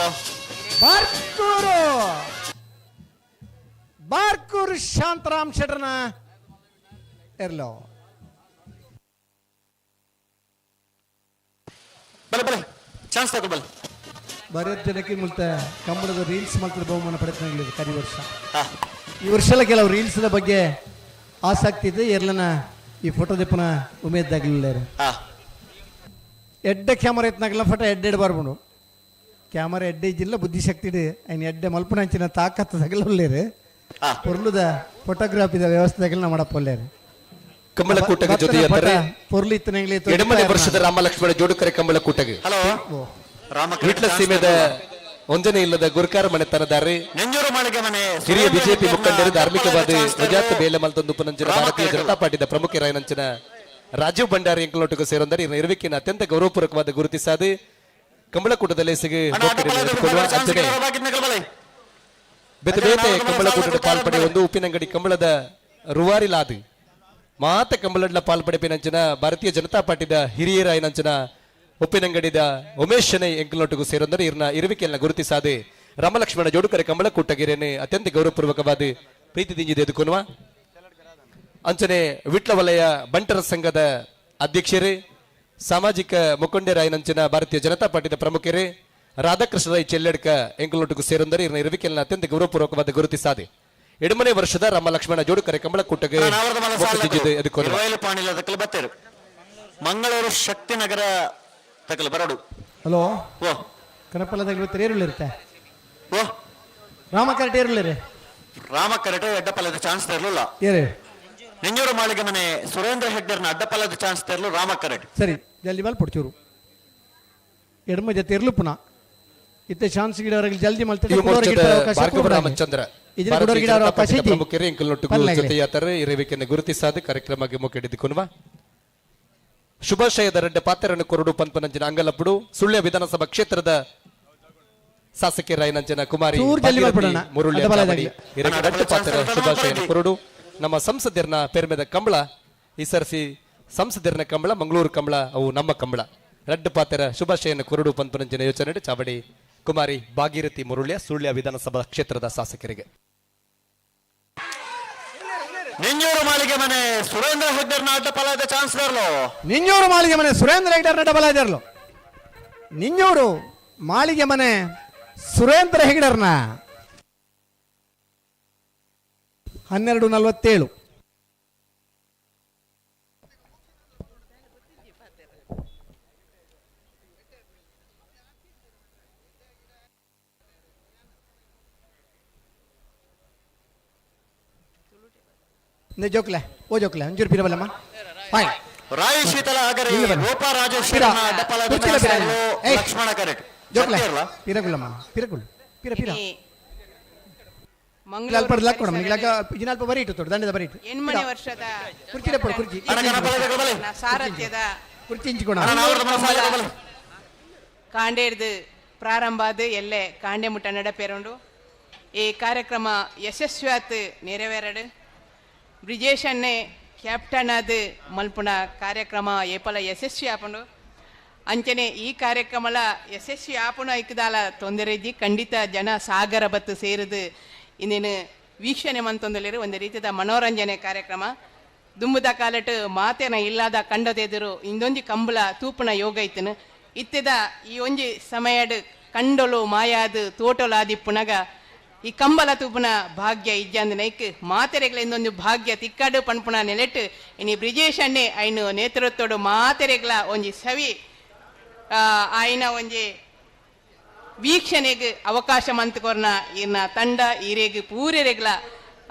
E: ಬಾರ್ಕೂರು ಬಾರ್ಕೂರು ಶಾಂತರಾಮ್ ಶೆಟ್ಟರ್ನ ಇರ್ಲೋ.
F: ಬಲೆ ಬಲೆ ಚಾನ್ಸ್ ತಗೋ ಬಲೆ.
E: ಭಾರತ ಜನಕ್ಕೆ ಮುಲ್ತ ಕಂಬಳದ ರೀಲ್ಸ್ ಮಾಡ್ತಾರೆ ಬಹುಮಾನ ಪಡೆದ ಕರಿ ವರ್ಷ. ಈ ವರ್ಷ ಎಲ್ಲ ಕೆಲವು ರೀಲ್ಸ್ದ ಬಗ್ಗೆ ಆಸಕ್ತಿ ಇದೆ. ಎಲ್ಲನ ಈ ಫೋಟೋ ದೀಪನ ಉಮೇದ್ದಾಗಲಿಲ್ಲ. ಎಡ್ಡೆ ಕ್ಯಾಮರಾ ಎತ್ನಾಗಲ್ಲ ಫೋಟೋ ಎಡ್ಡೆಡ್ ಬರ್ಬೋದು. ಕ್ಯಾಮರಾ ಎಡ್ಡೆ ಇಜ್ಜಿಲ್ಲ ಬುದ್ಧಿಶಕ್ತಿ ಇದೆ ಐನ್ ಎಡ್ಡೆ ಮಲ್ಪನಂಚಿನ ತಾಕತ್ತದಾಗಲ್ಲ ಒಳ್ಳೇರು. ಪೊರ್ಲುದ ಫೋಟೋಗ್ರಾಫಿದ ವ್ಯವಸ್ಥೆದಾಗಲ್ಲ ನಾ ಮಾಡಪ್ಪ ಒಳ್ಳೇರು.
G: ಕಂಬಳಕೂಟದ ಜೊತೆಯಾದರೆ
E: ಪೊರ್ಲು ಇತ್ತನಾಗ್ಲಿ
G: ಎಡಮನೆ ವರ್ಷದ ರಾಮ ಲಕ್ಷ್ಮಣ ಜೋಡುಕರೆ ಕಂಬಳಕೂಟಗೆ
F: ಹಲೋ ರಾಮ
G: ವಿಟ್ಲ ಸೀಮೆದ ಒಂಜನೆ ಇಲ್ಲದ ಗುರುಕಾರ ಮನೆತನದಾರಿ
F: ನೆಂಜೂರು ಮಾಳಿಗೆ ಮನೆ
G: ಹಿರಿಯ ಬಿಜೆಪಿ ಮುಖಂಡರು ಧಾರ್ಮಿಕವಾದಿ ರಜಾತ್ ಬೇಲೆಮಲ್ತೊಂದು ಉಪನಂಚಿನ ಭಾರತೀಯ ಜನತಾ ಪಾರ್ಟಿದ ಪ್ರಮುಖರಾಯನಂಚಿನ ರಾಜೀವ್ ಭಂಡಾರಿ ಎಂಕಲೊಟ್ಟಿಗೆ ಸೇರೊಂದರೆ ಇರುವಿಕೆಯನ್ನು ಅತ್ಯಂತ ಗೌರವಪೂರ್ವಕವಾದ ಗುರುತಿಸಾದೆ ಕಂಬಳಕೂಟದಲ್ಲಿ ಅಂಚನೆ ಬೇತೆ ಬೇತೆ ಕಂಬಳಕೂಟದ ಪಾಲ್ಪಡೆ ಒಂದು ಉಪ್ಪಿನಂಗಡಿ ಕಂಬಳದ ರುವಾರಿಲಾದು ಮಾತ ಕಂಬಳಡ್ಲ ಪಾಲ್ಪಡೆಪಿನಂಚಿನ ಭಾರತೀಯ ಜನತಾ ಪಾರ್ಟಿದ ಹಿರಿಯರಾಯನಂಚಿನ ಉಪ್ಪಿನಂಗಡಿದ ಉಮೇಶ್ ಶೆಣೈ ಎಂಕಲೊಟ್ಟಿಗೂ ಸೇರೊಂದರೆ ಇರ್ನ ಇರುವಿಕೆಯನ್ನು ಗುರುತಿಸಾದೆ ರಾಮಲಕ್ಷ್ಮಣ ಜೋಡುಕರೆ ಕಂಬಳಕೂಟಗಿರೇನೆ ಅತ್ಯಂತ ಗೌರವಪೂರ್ವಕವಾದ ಪ್ರೀತಿ ದಿಂಜಿದೆ ಎದುಕೊನುವ. ಅಂಚನೆ ವಿಟ್ಲ ವಲಯ ಬಂಟರ ಸಂಘದ ಅಧ್ಯಕ್ಷರೇ, ಸಾಮಾಜಿಕ ಮುಖಂಡರಾಯನಂಚಿನ ಭಾರತೀಯ ಜನತಾ ಪಾರ್ಟಿದ ಪ್ರಮುಖರೇ ರಾಧಾಕೃಷ್ಣ ರೈ ಚೆಲ್ಲಡ್ಕ ಎಂಕಲೊಟ್ಟಿಗೆ ಸೇರೊಂದರೆ ಇರ್ನ ಇರುವಿಕೆಯನ್ನ ಅತ್ಯಂತ ಗೌರವಪೂರ್ವಕವಾದ ಗುರುತಿಸಾದೆ. ಎಡಮನೆ ವರ್ಷದ ರಾಮ ಲಕ್ಷ್ಮಣ ಜೋಡುಕರೆ ಕಂಬಳ ಕೂಟಗೆ ಎದುರ್ಕೊಂಡು
F: ಪಾಣಿಲ ತಕಲು ಬತ್ತೇರು ಮಂಗಳೂರು ಶಕ್ತಿನಗರ ತಕಲು ಬರಡು.
E: ಹಲೋ.
F: ಓ.
E: ಕನಪಲ್ಲದಾಗ ಇವತ್ತು ಏರುಳ್ಳಿರುತ್ತೆ.
F: ಓ.
E: ರಾಮ ಕರೆಟ್ ಏರುಳ್ಳಿರಿ.
F: ರಾಮ ಕರೆಟ್ ಅಡ್ಡಪಲ್ಲದ ಚಾನ್ಸ್ ತರಲಿಲ್ಲ.
E: ಏರು.
F: ನಿಂಜೂರು ಮಾಳಿಗೆ ಮನೆ ಸುರೇಂದ್ರ ಹೆಗ್ಡೆರ್ನ ಅಡ್ಡಪಲ್ಲದ ಚಾನ್ಸ್ ತರಲು ರಾಮ ಕರೆಟ್.
E: ಸರಿ ಜಲ್ದಿ ಮೇಲೆ ಪಡ್ಚೂರು ಎಡಮ ಜೊತೆ ಇರ್ಲು ಪುನಃ ಇತ್ತೆ ಚಾನ್ಸ್ ಗಿಡವರೆಗೆ ಜಲ್ದಿ ಮಲ್ತದೆ.
G: ಯುವ ಮೋರ್ಚಾದ ಭಾರ್ಗವ ರಾಮಚಂದ್ರ ಭಾರತೀಯ ಜನತಾ ಪಕ್ಷದ ಪ್ರಮುಖರು ಎಂಕಲ್ನೊಟ್ಟಿಗೂ ಜೊತೆಯಾತಾರೆ ಇರುವಿಕೆಯನ್ನು ಗುರುತಿಸಾದ ಕಾರ್ಯಕ್ರಮಕ್ಕೆ ಮುಖಿಡಿದುಕೊನುವ ಶುಭಾಶಯದ ರೆಡ್ಡ ಪಾತ್ರರನ್ನು ಕೊರಡು ಪಂಪನಂಜಿನ ಅಂಗಲಪ್ಪುಡು ಸುಳ್ಯ ವಿಧಾನಸಭಾ ಕ್ಷೇತ್ರದ ಶಾಸಕಿ ರಾಯನಂಜನ ಕುಮಾರಿ
E: ಚೂರು ಜಲ್ದಿ
G: ಭಾಗೀರಥಿ
E: ಮಾಡ್ಬಿಡೋಣ.
G: ಮುರುಳ್ಯ
E: ಅಡ್ಡ ಬಲ
G: ಚಾವಡಿ
E: ಇದಾಗ್ಲಿ.
G: ಇರಕ್ಕೆ ರಡ್ಡ ಪಾತ್ರ ಶುಭಾಶಯನ ಕೊರಡು ನಮ್ಮ ಸಂಸದ್ಯರ್ನ ಪೆರ್ಮೆದ ಕಂಬಳ ಈ ಸರ್ಸಿ ಸಂಸದ್ಯರ್ನ ಕಂಬಳ ಮಂಗಳೂರು ಕಂಬಳ ಅವು ನಮ್ಮ ಕಂಬಳ ರಡ್ಡ ಪಾತ್ರ ಶುಭಾಶಯನ ಕೊರಡು ಪಂಪನಂಜಿನ ಯೋಚನೆ ಚಾವಡಿ ಕುಮಾರಿ ಭಾಗೀರಥಿ ಮುರುಳ್ಯ ಸುಳ್ಯ ವಿಧಾನಸಭಾ ಕ್ಷೇತ್ರದ ಶಾಸಕರಿಗೆ.
F: ನಿಂಜೂರು ಮಾಳಿಗೆ ಮನೆ ಸುರೇಂದ್ರ ಹೆಗ್ಡೆರ್ನ ಅಡ್ಡಪಲ್ಲದ ಚಾನ್ಸ್ ತರಲು.
E: ನಿಂಜೂರು ಮಾಳಿಗೆ ಮನೆ ಸುರೇಂದ್ರ ಹೆಗ್ಡರ್ ಡಬಲ್ ಆಗಿರಲು. ನಿಂಜೂರು ಮಾಳಿಗೆ ಮನೆ ಸುರೇಂದ್ರ ಹೆಗ್ಡರ್ನ 12:47. ಜೋಕ್ಲೆ ಓ ಜೋಕ್ಲೆ ಅಂಜೂರು ಪಿರಬಲ್ಲಮ್ಮ ಹಾಯ್.
F: ರಾಯಿ ಶೀತಲ ಆಗರಿ
E: ಇಲ್ಲಿ ಬನ್ನಿ.
F: ರೂಪಾ ರಾಜೇಶ್ವರನ
E: ಪಿರ.
F: ಅಡ್ಡಪಲ್ಲದ
E: ಕುರ್ಚಿಲ
F: ಚಾನ್ಸ್
E: ಪಿರ.
F: ತರಲು
E: ಏಯ್.
F: ಲಕ್ಷ್ಮಣ ಕರೆಟ್.
E: ಜೋಕ್ಲೆ
F: ಸತ್ಯ ಇರ್ಲ?
E: ಪಿರಗುಲ್ಲಮ್ಮ ಪಿರಗುಲ್ ಪಿರ ಪಿರ.
I: ಇನಿ
E: ಅಲ್ಪ
I: ಮಂಗಳೂರು
E: ಕೊಡಮ್ಮ ಇನ್ನ ಅಲ್ಪ ಬರೀಟು ತೊಡು ದಂಡದ ಬರೀಟು.
I: ಎಣ್ಮನೆ ವರ್ಷದ
E: ಕುರ್ಚಿಲ ಪೊಡು ಕುರ್ಚಿ.
F: ಅಣ್ಣ, ಕನಪಲ್ಲದ ಬಲೆ.
I: ಸಾರಥ್ಯದ
E: ಕುರ್ಚಿ ಇಂಚಿಕೊಣ.
F: ಅಣ್ಣ, ನಾವರ್ದ ಮನ ಸಾಲದ ಬಲೆ.
I: ಕಾಂಡೇರ್ದು ಪ್ರಾರಂಭ ಆದ ಎಲ್ಲೆ ಕಾಂಡೆ ಮುಟ್ಟ ನಡಪೇರುಂಡು. ಈ ಕಾರ್ಯಕ್ರಮ ಯಶಸ್ವಿಯಾತ್ ನೆರವೇರಡು ಬ್ರಿಜೇಶನ್ನೇ ಕ್ಯಾಪ್ಟನ್ ಆದ ಮಲ್ಪುನ ಕಾರ್ಯಕ್ರಮ ಏಪಲ ಯಶಸ್ವಿ ಆಪುಂಡು. ಅಂಚನೆ ಈ ಕಾರ್ಯಕ್ರಮಲ ಯಶಸ್ವಿ ಆಪುಣ ಐಕದಾಲ ತೊಂದರೆ ಇಜ್ಜಿ ಖಂಡಿತ ಜನ ಸಾಗರ ಬತ್ತು ಸೇರಿದು ಇನ್ನೇನು ವೀಕ್ಷಣೆ ಮಂತೊಂದಲಿರು ಒಂದು ರೀತಿಯ ಮನೋರಂಜನೆ ಕಾರ್ಯಕ್ರಮ. ದುಂಬುದ ಕಾಲಟ್ ಮಾತೇನ ಇಲ್ಲದ ಕಂಡದೆದುರು ಇಂದೊಂಜಿ ಕಂಬಳ ತೂಪುನ ಯೋಗ ಇತ್ತನು ಇತ್ತೆದ ಈ ಒಂಜಿ ಸಮಯಡ್ ಕಂಡೊಲು ಮಾಯಾದು ತೋಟೊಲಾದಿಪ್ಪುನಗ ಈ ಕಂಬಲ ತೂಪುನ ಭಾಗ್ಯ ಇಜ್ಜಂದ ನೈಕ್ ಮಾತೆರೆಗಳ ಇಂದೊಂದು ಭಾಗ್ಯ ತಿಕ್ಕಾಡು ಪನ್ಪುನ ನೆಲೆಟ್ ಇನಿ ಬ್ರಿಜೇಶ್ ಅಣ್ಣೆ ಐನು ನೇತೃತ್ವಡು ಮಾತೆರೆಗಳ ಒಂಜಿ ಸವಿ ಆಯ್ನ ಒಂಜಿ ವೀಕ್ಷಣೆಗೆ ಅವಕಾಶ ಮಂತ್ಕೊರ್ನ ಇನ್ನ ತಂಡ ಈರೇಗ್ ಪೂರೆರೆಗ್ಲ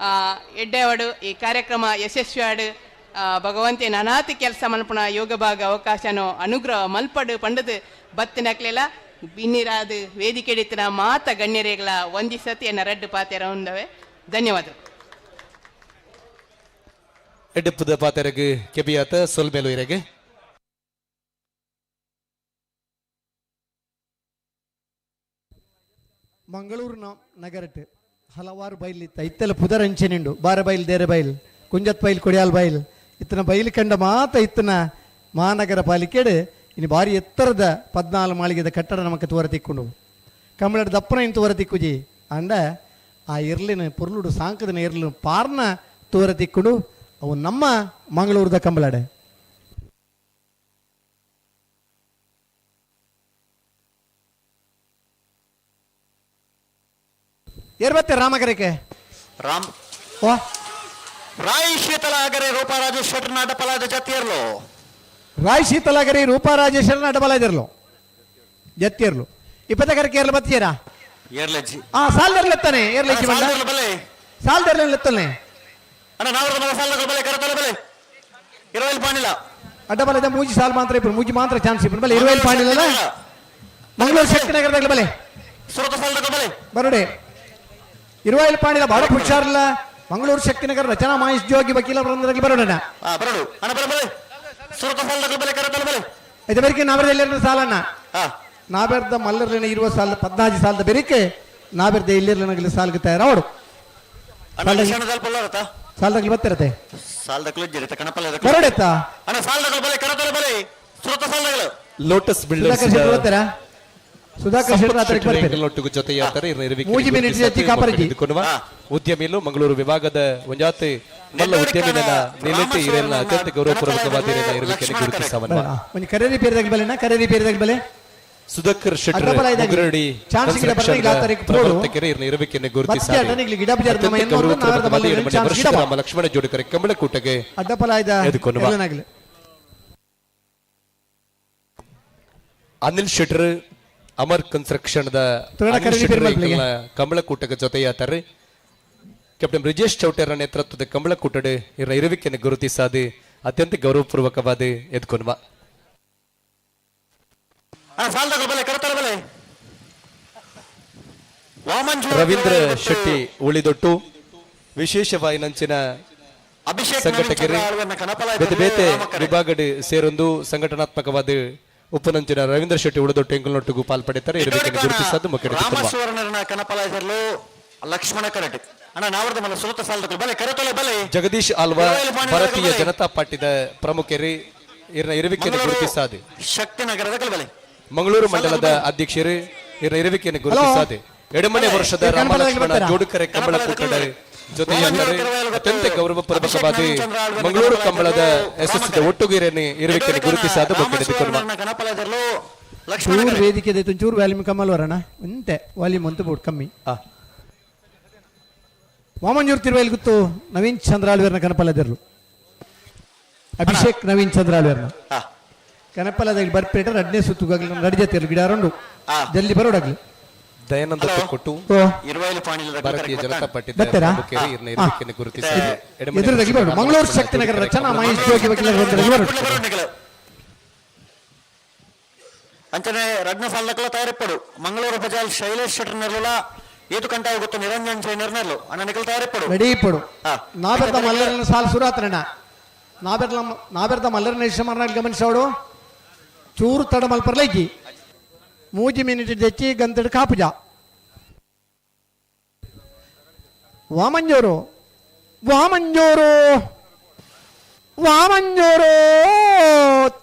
I: ಎಡ್ಡೆವಡು ಈ ಕಾರ್ಯಕ್ರಮ ಯಶಸ್ವಿಯಾಡು ಭಗವಂತೆ ನಾನಾತಿ ಕೆಲಸ ಮಲ್ಪುನ ಯೋಗ ಭಾಗ ಅವಕಾಶನೋ ಅನುಗ್ರಹ ಮಲ್ಪಡು ಪಂಡದು ಬತ್ತಿನಕ್ಲೆಲ ಬಿನ್ನಿರಾದ ವೇದಿಕೆ ಹಿಡಿತನ ಮಾತ ಗಣ್ಯರೇಗಳ ವಂದಿಸತಿ ಎನ್ನ ರಡ್ಡು ಪಾತೆರ ಉಂಡವೆ. ಧನ್ಯವಾದ.
G: ಎಡ್ಡಪ್ಪದ ಪಾತೆರಗ್ ಕೆಬಿಯಾತ ಸೊಲ್ಮೇಲು ಇರಗೆ.
E: ಮಂಗಳೂರಿನ ನಗರಟ್ ಹಲವಾರು ಬೈಲ್ ಇತ್ತ ಇತ್ತೆಲ್ಲ ಪುದರಂಚೆನಿಂಡು ಬಾರ ಬೈಲ್ ದೇರೆ ಬೈಲ್ ಕುಂಜತ್ ಬೈಲ್ ಕೊಡಿಯಾಲ್ ಬೈಲ್ ಇತ್ತನ ಬೈಲ್ ಕಂಡ ಮಾತ ಇತ್ತನ ಮಹಾನಗರ ಪಾಲಿಕೆಡು ಇನ್ನು ಭಾರಿ ಎತ್ತರದ 14 ಮಾಳಿಗೆದ ಕಟ್ಟಡ ನಮಕ್ ತೋರ ತಿಕ್ಕೊಂಡು ಕಮಲಡ್ ದಪ್ಪನ ಇನ್ ತೋರ ತಿಕ್ಕುಜಿ ಅಂಡ ಆ ಇರ್ಲಿನ ಪೊರ್ಲುಡು ಸಾಂಕದನ ಇರ್ಲಿನ ಪಾರ್ನ ತೋರ ತಿಕ್ಕೊಂಡು ಅವು ನಮ್ಮ ಮಂಗಳೂರದ ಕಂಬಳಡೆ. ಏರ್ಬತ್ತೆ ರಾಮಕರೆಕೆ
F: ರಾಮ್
E: ವಾ
F: ರಾಯ್ ಶೀತಲ ಆಗರೆ ರೂಪಾ ರಾಜೇಶ್ವರನ ಅಡ್ಡಪಲ್ಲದ ಜತಿಯರ್ಲು.
E: ರಾಯ್ ಶೀತಲಾಗರಿ ರೂಪಾ ರಾಜೇಶ್ವರನ ಅಡ್ಡಬಲ ಇದಿರ್ಲು ಜತ್ತಿರ್ಲು ಇಪ್ಪತ್ತಕರ ಕೇರಳ ಬತ್ತೀರಾ
F: ಏರ್ಲೆಜ್ಜಿ.
E: ಆ ಸಾಲ್ದರ್ಲ ಎತ್ತಾನೆ ಏರ್ಲೆಜ್ಜಿ ಬಂದ
F: ಸಾಲ್ದರ್ಲ ಬಲೆ.
E: ಸಾಲ್ದರ್ಲ ಎತ್ತಾನೆ.
F: ಅಣ್ಣ ನಾವರ್ದ ಮನ ಸಾಲ್ದರ್ಲ ಬಲೆ ಕರತಲ ಬಲೆ ಇರವೈಲ್ ಪಾಣಿಲ
E: ಅಡ್ಡಬಲದ ಮೂಜಿ ಸಾಲ್ ಮಾತ್ರ ಇಬ್ಬರು ಮೂಜಿ ಮಾತ್ರ ಚಾನ್ಸ್ ಇಬ್ಬರು ಬಲೆ ಇರವೈಲ್ ಪಾಣಿಲಲ್ಲ ಮಂಗಳೂರು ಶಕ್ತಿನಗರದಾಗ ಬಲೆ
F: ಸುರತ ಸಾಲ್ದರ್ಲ ಬಲೆ
E: ಬರೋಡೆ ಇರುವೈಲ್ ಪಾಣಿಲ ಬಹಳ ಹುಷಾರಿಲ್ಲ ಮಂಗಳೂರು ಶಕ್ತಿನಗರ ರಚನಾ ಮಹೇಶ್ ಜೋಗಿ ವಕೀಲ ವೃಂದದಲ್ಲಿ ಬರೋಣ.
F: ಆ ಬರೋಡು ಅಣ್ಣ ಬಲೆ ಬಲೆ ಸುರತ ಸಾಲ್ದರ್ಲ ಬಲೆ ಕರತಲ ಬಲೆ
E: ಇದು ಬೆರಿಕೆ ನಾವೆಲ್ಲ ಸಾಲಣ್ಣ
F: ಹಾ
E: ನಾವೆರ್ದ ಮಲ್ಲರ್ಲಿನ ಇರುವ ಸಾಲ 14 ಸಾಲದ ಬೆರಿಕೆ ನಾವೆರ್ದ ಇಲ್ಲಿರ್ಲಿನ ಸಾಲ್ಗೆ ತಯಾರಾವಡು
F: ಅಣ್ಣ ನಿಶಾನದಲ್ಲಿ ಪೊಲ್ಲರತ
E: ಸಾಲದಾಗಲಿ ಬರ್ತಿರತ್ತೆ
F: ಸಾಲ್ದಕ್ಲು ಜರಿತ ಕಣಪಲ್ಲ
E: ಬರೋಡೆತ್ತ
F: ಅಣ್ಣ ಸಾಲ್ದಕ್ಲು ಬಲೆ ಕರತಲ ಬಲೆ ಸುರತ ಸಾಲ್ದಗಳು
G: ಲೋಟಸ್ ಬಿಲ್ಡರ್ಸ್
E: ಸುಧಾಕರ್ ಶೆಟ್ಟಿ ಬರ್ತಾರಾ? ಸುಧಾಕರ್ ಶೆಟ್ಟಿ ಆತರಿಗೆ ಬರ್ತಾರೆ.
G: ಒಟ್ಟಿಗೆ ಜೊತೆಯಾತಾರೆ
E: ಮೂಜಿ ಮಿನಿಟ್ ಜೊತೆ ಕಾಪರಜಿ.
G: ಉದ್ಯಮಿಲು ಮಂಗಳೂರು ವಿಭಾಗದ ಒಂಜಾತಿ ಮಲ್ಲ ಉದ್ಯಮಿನ ನಿಲೆಟ್ಟಿ ಇರೆಲ್ಲ ಅತ್ಯಂತ ಗೌರವಪೂರ್ವಕವಾದ ಇರುವಿಕೆಯನ್ನು ಗುರುತಿಸವನ್ನ
E: ಒಂದು ಕರೇರಿ ಪೇರಿದಾಗ ಬಲೆನಾ ಕರೇರಿ ಪೇರಿದಾಗ ಬಲೆ
G: ಸುಧಾಕರ್ ಶೆಟ್ಟರ್
E: ಅಡ್ಡಪಲಾಯ್ದ
G: ಮುಗುರಡಿ
E: ಚಾನ್ಸ್ ಗಿಡ ಬರ್ರೆ ಈಗ ಆ ತಾರೀಕು ಪೋಡು.
G: ಪ್ರವರ್ತಕರು ಇರ್ನ ಇರುವಿಕೆಯನ್ನು ಗುರುತಿಸಿ
E: ಮತ್ತೆ ಅಡ್ಡನಿಗ್ಲಿ ಗಿಡ ಬಜಾರ್ ನಮ್ಮ ಎನ್ನೊಂದು ನಾವರ್ದ ಬಲ್ಲ ಚಾನ್ಸ್ ಗಿಡ ಬಾ.
G: ಲಕ್ಷ್ಮಣ ಜೋಡಿಕರೆ ಕಂಬಳಕೂಟಗೆ
E: ಅಡ್ಡಪಲಾಯ್ದ
G: ಎದುಕೊನುವ.
E: ಎಲ್ಲನಾಗ್ಲಿ.
G: ಅನಿಲ್ ಶೆಟ್ಟರ್ ಅಮರ್ ಕನ್ಸ್ಟ್ರಕ್ಷನ್ the
E: ತುರಣ
G: ಅನಿಲ್
E: ಕರಡಿ
G: ಶೆಟ್ಟರ್
E: ಪೆರ್ಮಲ್ಪಿಗೆ.
G: ಎಂಕಲ್ನ ಕಂಬಳಕೂಟಕ್ಕೆ ಜೊತೆಯಾತಾರೆ. ಕ್ಯಾಪ್ಟನ್ ಬ್ರಿಜೇಶ್ ಚೌಟೆರ ನೇತೃತ್ವದ ಕಂಬಳಕೂಟಡೆ ಇರ ಇರುವಿಕೆಯನ್ನು ಗುರುತಿಸಾದೆ ಅತ್ಯಂತ ಗೌರವಪೂರ್ವಕವಾದ ಎದ್ಕೊನ್ವ.
F: ಅಣ್ಣ ಸಾಲದಗಳು ಬಲೆ ಕರೆತಾರೆ ಬಲೆ. ವಾಮಂಜೂರು
G: ರವೀಂದ್ರ
F: ಮತ್ತು
G: ಶೆಟ್ಟಿ ಉಳಿದೊಟ್ಟು ವಿಶೇಷವಾಯಿನಂಚಿನ
F: ಅಭಿಷೇಕ್
G: ಸಂಘಟಕರು
F: ನವೀನ್ ಚಂದ್ರ
G: ಬೇತೆ ಬೇತೆ
F: ರಾಮ ಕರೆ.
G: ವಿಭಾಗಡ್ ಸೇರೊಂದು ಸಂಘಟನಾತ್ಮಕವಾದ ಉಪನಂಚಿನ ರವೀಂದ್ರ ಶೆಟ್ಟಿ ಉಳಿದೊಟ್ಟು ಎಂಕಲ್ನೊಟ್ಟಿಗೂ ಪಾಲ್ಪಡೆತಾರೆ ಇರುವಿಕೆಯನ್ನು ಗುರುತಿಸೋದು ಮುಖ್ಯ
F: ರಾಮಸುವರ್ಣರನ್ನ ಕನಪಲಾಯಿಸಲು ಲಕ್ಷ್ಮಣ ಕರಟಿ ಅಣ್ಣ ನಾವರ್ದ ಮಲ್ಲ ಸುರತ ಸಾಲದಗಳು ಬಲೆ ಕರೆತೊಲೆ ಬಲೆ.
G: ಜಗದೀಶ್ ಆಲ್ವಾ ಭಾರತೀಯ
F: ಬಲೆ.
G: ಜನತಾ ಪಾರ್ಟಿದ ಪ್ರಮುಖರು ಇರ್ನ ಇರುವಿಕೆಯನ್ನು
F: ಮಂಗಳೂರು
G: ಗುರುತಿಸಾದೆ
F: ಶಕ್ತಿನಗರದ ಬಲೆ.
G: ಮಂಗಳೂರು ಮಂಡಲದ ಅಧ್ಯಕ್ಷರು ಇರ್ನ ಇರುವಿಕೆಯನ್ನು ಗುರುತಿಸಾದೆ ಎಡಮನೆ ವರ್ಷದ
E: ಏ,
G: ರಾಮ
E: ಕನಪಲಾಯ್ದ
G: ಲಕ್ಷ್ಮಣ
E: ಬರ್ತಾರಾ?
G: ಜೋಡುಕರೆ ಕಂಬಳ ಕೂಟದ ಜೊತೆಯಾದರೆ ಅತ್ಯಂತ ಗೌರವಪೂರ್ವಕವಾದ ಮಂಗಳೂರು ಕಂಬಳದ ಯಶಸ್ಸಿದ ಒಟ್ಟುಗೀರನ್ನು ಇರುವಿಕೆಯನ್ನು ಗುರುತಿಸಾದ ಬೊಕ್ಕೆಡೆದುಕೊಳ್ಳುವ
F: ಕನಪಲಾಯಿಸಲು ಲಕ್ಷ್ಮಣ
E: ಚೂರು
F: ಕರಟಿ.
E: ವೇದಿಕೆ ದೈತು ಚೂರು ವ್ಯಾಲ್ಯೂಮ್ ಕಮ್ಮಲ್ ವರಣ ಇಂತೆ ವಾಲ್ಯೂಮ್ ಅಂತ ಬೋರ್ಡ್ ಕಮ್ಮಿ. ವಾಮಂಜೂರು ತಿರುವೈಲ್ ಗುತ್ತು ನವೀನ್ ಚಂದ್ರ ಆಳ್ವೇರ್ನ ಕನಪಲದಿರ್ಲು ಅಭಿಷೇಕ್ ನವೀನ್ ಚಂದ್ರ ಆಳ್ವೇರ್ನ
F: ಹಾ.
E: ಕನಪಲದ ಬರ್ಪೇಟ ರಡ್ನೇ ಸುತ್ತುಗಾಗ್ಲಿ ನಡಿಜತ್ತಿರ್ಲು ಗಿಡಾರೊಂಡು
F: ಆ.
E: ಜಲ್ದಿ ಬರೋಡಾಗ್ಲಿ.
G: ದಯಾನಂದ
F: ಹಲೋ.
G: ಕೊಟ್ಟು
E: ಓ
F: ಇರುವೈಲು ಪಾಣಿಲದ
G: ಭಾರತೀಯ ಜನತಾ ಪಾರ್ಟಿ
E: ಬರ್ತೀರಾ?
G: ಪ್ರಮುಖರು ಇರ್ನ ಇರುವಿಕೆಯನ್ನು ಗುರುತಿಸಾದ ಎಡಮನೆ
E: ಎದುರುದಾಗಿ
G: ವರ್ಷದ
E: ಬರೋಡು.
G: ರಾಮ
E: ಮಂಗಳೂರು
G: ಲಕ್ಷ್ಮಣ
E: ಶಕ್ತಿನಗರ
G: ಜೋಡುಕರೆ
E: ರಚನಾ
G: ಕಂಬಳ
E: ಮಹೇಶ್ ಜೋಗಿ ವಕೀಲರು ಬಂದರೆ ಬರೋಡು.
F: ಅಂಚನೆ ರಡ್ನ ಸಾಲದಕ್ಕಲ ತಯಾರಿಪ್ಪಡು ಮಂಗಳೂರು ಬಜಾಲ್ ಶೈಲೇಶ್ ಶೆಟ್ಟರ್ ನೆರ್ಲುಲ ಏತು ಕಂಟಾಯ ಗೊತ್ತು ನಿರಂಜನ್ ಜೈನರ್ ನೆರ್ಲು ಅಣ್ಣ ನಿಕಲ್ ತಯಾರಿಪ್ಪಡು.
E: ರೆಡಿ ಪಡು.
F: ಹಾ.
E: ನಾಬೆರ್ದ ಮಲ್ಲರನ ಸಾಲು ಸುರಾತ್ರಣ ನಾಬೆರ್ಲ ನಾಬೆರ್ದ ಮಲ್ಲರನ ಯಶಮಾನ ಗಮನಿಸೋಡು ಚೂರು ತಡ ಮಲ್ಪರ್ಲೈಕಿ ಮೂಜಿ ಮಿನಿಟ್ తెచ్చి ಗಂತಡು ಕಾಪುಜ. ವಾಮಂಜೂರು ವಾಮಂಜೂರು ವಾಮಂಜೂರು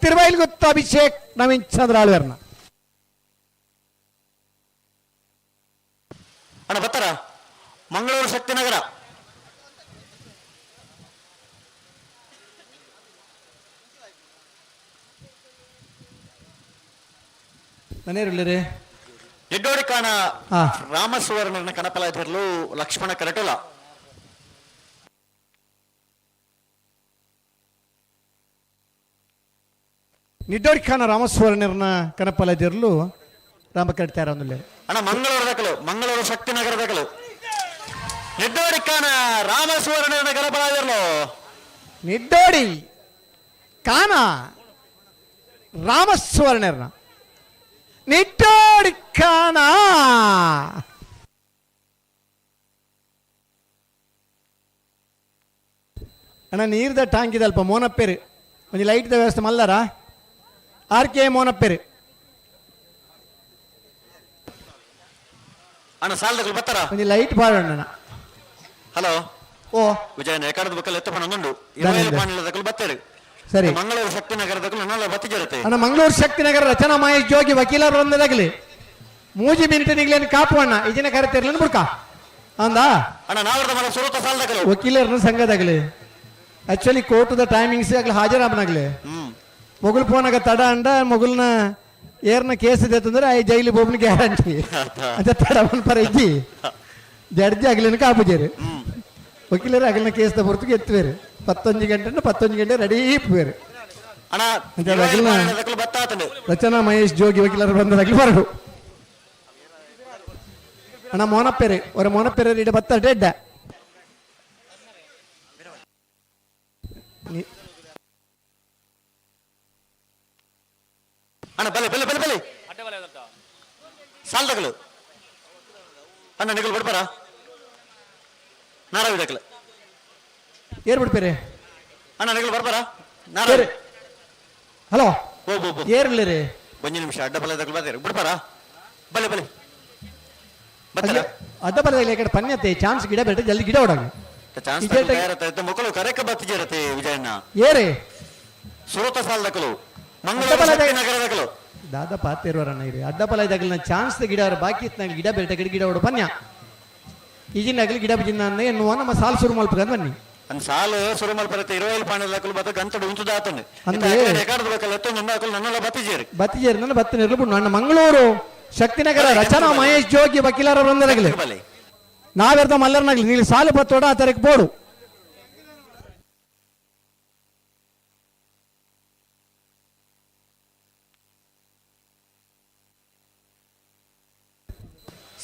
E: ತಿರುವೈಲ್ ಗೊತ್ತು ಅಭಿಷೇಕ್ ನವೀನ್ ಚಂದ್ರ ಆಳ್ವೇರ್ನ.
F: ಅಣ್ಣ ಬರ್ತಾರ ಮಂಗಳೂರು ಶಕ್ತಿನಗರ.
E: ಮನೆಯವ್ರು
F: ಎಡ್ಡೋಡಿ ಕಾಣ
E: ಹಾ.
F: ರಾಮಸುವರ್ಣನ ಕನಪಲಾಯಿಸಲು ಲಕ್ಷ್ಮಣ ಕರಟುಲ.
E: ನಿಡ್ಡೋಡಿ ಖಾನ ರಾಮಸ್ವರ್ಣರ್ನ ಕನಪಲದಿರ್ಲು ರಾಮ ಕಟ್ತಾರ ಒಂದುಲ್ಲೆ.
F: ಅಣ್ಣ ಮಂಗಳೂರು ದಕಲು ಮಂಗಳೂರು ಶಕ್ತಿನಗರ ದಕಲು ನಿಡ್ಡೋಡಿ ಕಾಣ ರಾಮಸುವರ್ಣನ ಕನಪಲಾಯಿಸಲು
E: ನಿಡ್ಡೋಡಿ ಕಾನ ರಾಮಸ್ವರ್ಣರ್ನ ನಿಡ್ಡೋಡಿ ಖಾನ ಅಣ್ಣ ನೀರ್ದ ಟ್ಯಾಂಕ್ ಇದೆ ಅಲ್ಪ ಮೋನಪ್ಪೇರು ಒಂಜಿ ಲೈಟ್ದ ವ್ಯವಸ್ಥೆ ಮಲ್ದಾರ ಆರ್ ಕೆ ಮೋನಪ್ಪೇರು.
F: ಅಣ್ಣ ಸಾಲದಕಲು ಬರ್ತಾರ
E: ಒಂಜಿ ಲೈಟ್ ಬಾಳಣ್ಣ.
F: ಹಲೋ
E: ಓ
F: ವಿಜಯನ ಎಕಡದ ಬಕ್ಕಲ್ ಎತ್ತ ಪಣಂದುಂಡು
E: ದಾನಿಂದ.
F: ಇರುವೈಲು ಪಾಣಿಲದಕಲು ಬತ್ತೇರು.
E: ಸರಿ.
F: ಮಂಗಳೂರು ಶಕ್ತಿನಗರದಕಲು ನನ್ನಲ್ಲ ಬತ್ತಿಜಿರುತ್ತೆ.
E: ಅಣ್ಣ ಮಂಗಳೂರು ಶಕ್ತಿನಗರ ರಚನಾ ಮಹೇಶ್ ಜೋಗಿ ವಕೀಲರು ಒಂದದಾಗಲಿ ಮೂಜಿ ಮಿನಿಟ್ ನಿಗ್ಲೇನು ಕಾಪು ಅಣ್ಣ ಈಜಿನ ಕರೆತಿರ್ಲಿನ ಬುಡ್ಕ ಅಂದ.
F: ಅಣ್ಣ ನಾವರ್ದ ಮಲ ಸುರತ ಸಾಲದಕಲು
E: ವಕೀಲರನ್ನ ಸಂಘದಾಗಲಿ ಆಕ್ಚುಲಿ ಕೋರ್ಟ್ದ ಟೈಮಿಂಗ್ಸ್ ಆಗಲಿ ಹಾಜರಾಮನಾಗ್ಲಿ ಮೊಗುಲ್ ಫೋನಾಗ ತಡ ಅಂಡ ಮೊಗುಲ್ನ ಏರ್ನ ಕೇಸ್ ಇದೆ ಅಂತಂದ್ರೆ I ಜೈಲಿ ಬೋಬ್ನ ಗ್ಯಾರಂಟಿ ಅಂತ ತಡ ಪರ ಇಜ್ಜಿ ಜಡ್ಜಿ ಆಗ್ಲಿನ ಕಾಪುಜೇರು ವಕೀಲರು ಅಗಲಿನ ಕೇಸ್ ಹೊರತಿಗೆ ಎತ್ತುವೇರು 11 ಗಂಟೆ 11 ಗಂಟೆ ರೆಡಿ ಇಪ್ಪುವೇರು.
F: ಅಣ್ಣ
E: ಅಂತ
F: ಇರುವೈಲು
E: ಅಗಲ್ನ
F: ಪಾಣಿಲದಕಲು ಬತ್ತಾತಂಡು.
E: ರಚನಾ ಮಹೇಶ್ ಜೋಗಿ ವಕೀಲರು ಬಂದದಾಗಲಿ ಬರಡು ಅಣ್ಣ ಮೋನಪ್ಪೇರೆ ಅವರ ಮೋನಪ್ಪೇರೆ ಇಡ ಬತ್ತ ಡೆಡ್ಡ
F: ಅಣ್ಣ ಬಲೆ ಬಲೆ ಬಲೆ ಬಲೆ ಸಾಲದಕಲು ಅಣ್ಣ ನಿಗಲ್ ಬಿಡ್ಪಾರ ನಾರಾವಿ ದಕಲು
E: ಏರ್ ಬಿಡ್ಪೇರೆ
F: ಅಣ್ಣ ನಿಗಲ್ ಬರ್ಪಾರ ನಾರಾವಿ.
E: ಹಲೋ
F: ಓ ಬೋ ಬೋ
E: ಏರ್ಲಿ ರೀ
F: ಒಂಜಿ ನಿಮಿಷ ಅಡ್ಡ ಬಲೆ ದಕಲು ಬರ್ತೀರಿ ಬಿಡ್ಪಾರ ಬಲೆ ಬಲೆ ಬರ್ತಾರ
E: ಅಡ್ಡ ಬರದಾಗಲಿ ಈ ಕಡೆ ಪನ್ಯತೆ ಚಾನ್ಸ್ ಗಿಡ ಬೇಟ ಜಲ್ದಿ ಗಿಡ ಹೊಡಾಗ
F: ಚಾನ್ಸ್
E: ಇದೇ ಟೈ-
F: ತಯಾರತ್ತೆ ಮಕ್ಕಳು ಕರೆಕ ಬತ್ತಿಜಿರತ್ತೆ ವಿಜಯಣ್ಣ
E: ಏರೇ
F: ಸುರತ ಸಾಲದಕಲು ಮಂಗಳೂರು
E: ಅಡ್ಡ ಬಲದ-
F: ನಗರದಕಲು
E: ದಾದ ಪಾತಿರುವರಣ್ಣ ಇರಿ ಅಡ್ಡ ಬಲ ಇದಾಗಲಿ ನಾ ಚಾನ್ಸ್ ಗಿಡ ಅವ್ರ ಬಾಕಿ ಇತ್ತು ನಂಗೆ ಗಿಡ ಬೇಟ ಗಿಡ ಗಿಡ ಹೊಡು ಪನ್ಯ ಈಜಿನ ಆಗಲಿ ಗಿಡ ಬಿಜಿನ ಎನ್ನುವ ನಮ್ಮ ಸಾಲು ಶುರು ಮಲ್ಪಕಂದ್ ಬನ್ನಿ.
F: ಅಂದ್ ಸಾಲು ಸುರು ಮಲ್ಪರತ್ತೆ ಇರುವೈಲ್ ಪಾಣಿ ಬತ್ತ ಗಂತಡು ಉಂಚುದಾತಂಡು
E: ಅಂದೆ.
F: ರೆಕಾರ್ಡ್ ಬೇಕಲ್ಲ ಎತ್ತೊಂದು ಅಕುಲು ನನ್ನಲ್ಲ ಬತ್ತಿಜೇರಿ.
E: ಬತ್ತಿಜೇರಿ ನನ್ನ ಬತ್ತಿನ ಇರ್ಲು ನನ್ನ ಮಂಗಳೂರು ಶಕ್ತಿನಗರ ರಚನಾ ಮಹೇಶ್ ಜೋಗಿ ವಕೀಲರ ವೃಂದರಗಲಿ
F: ಬಲೆ.
E: ನಾವೆರ್ದ ಮಲ್ಲರ್ನಾಗ್ಲಿ ನೀವು ಸಾಲು ಬತ್ತೋಡ ಆ ತರಕ್ ಬೋಡು.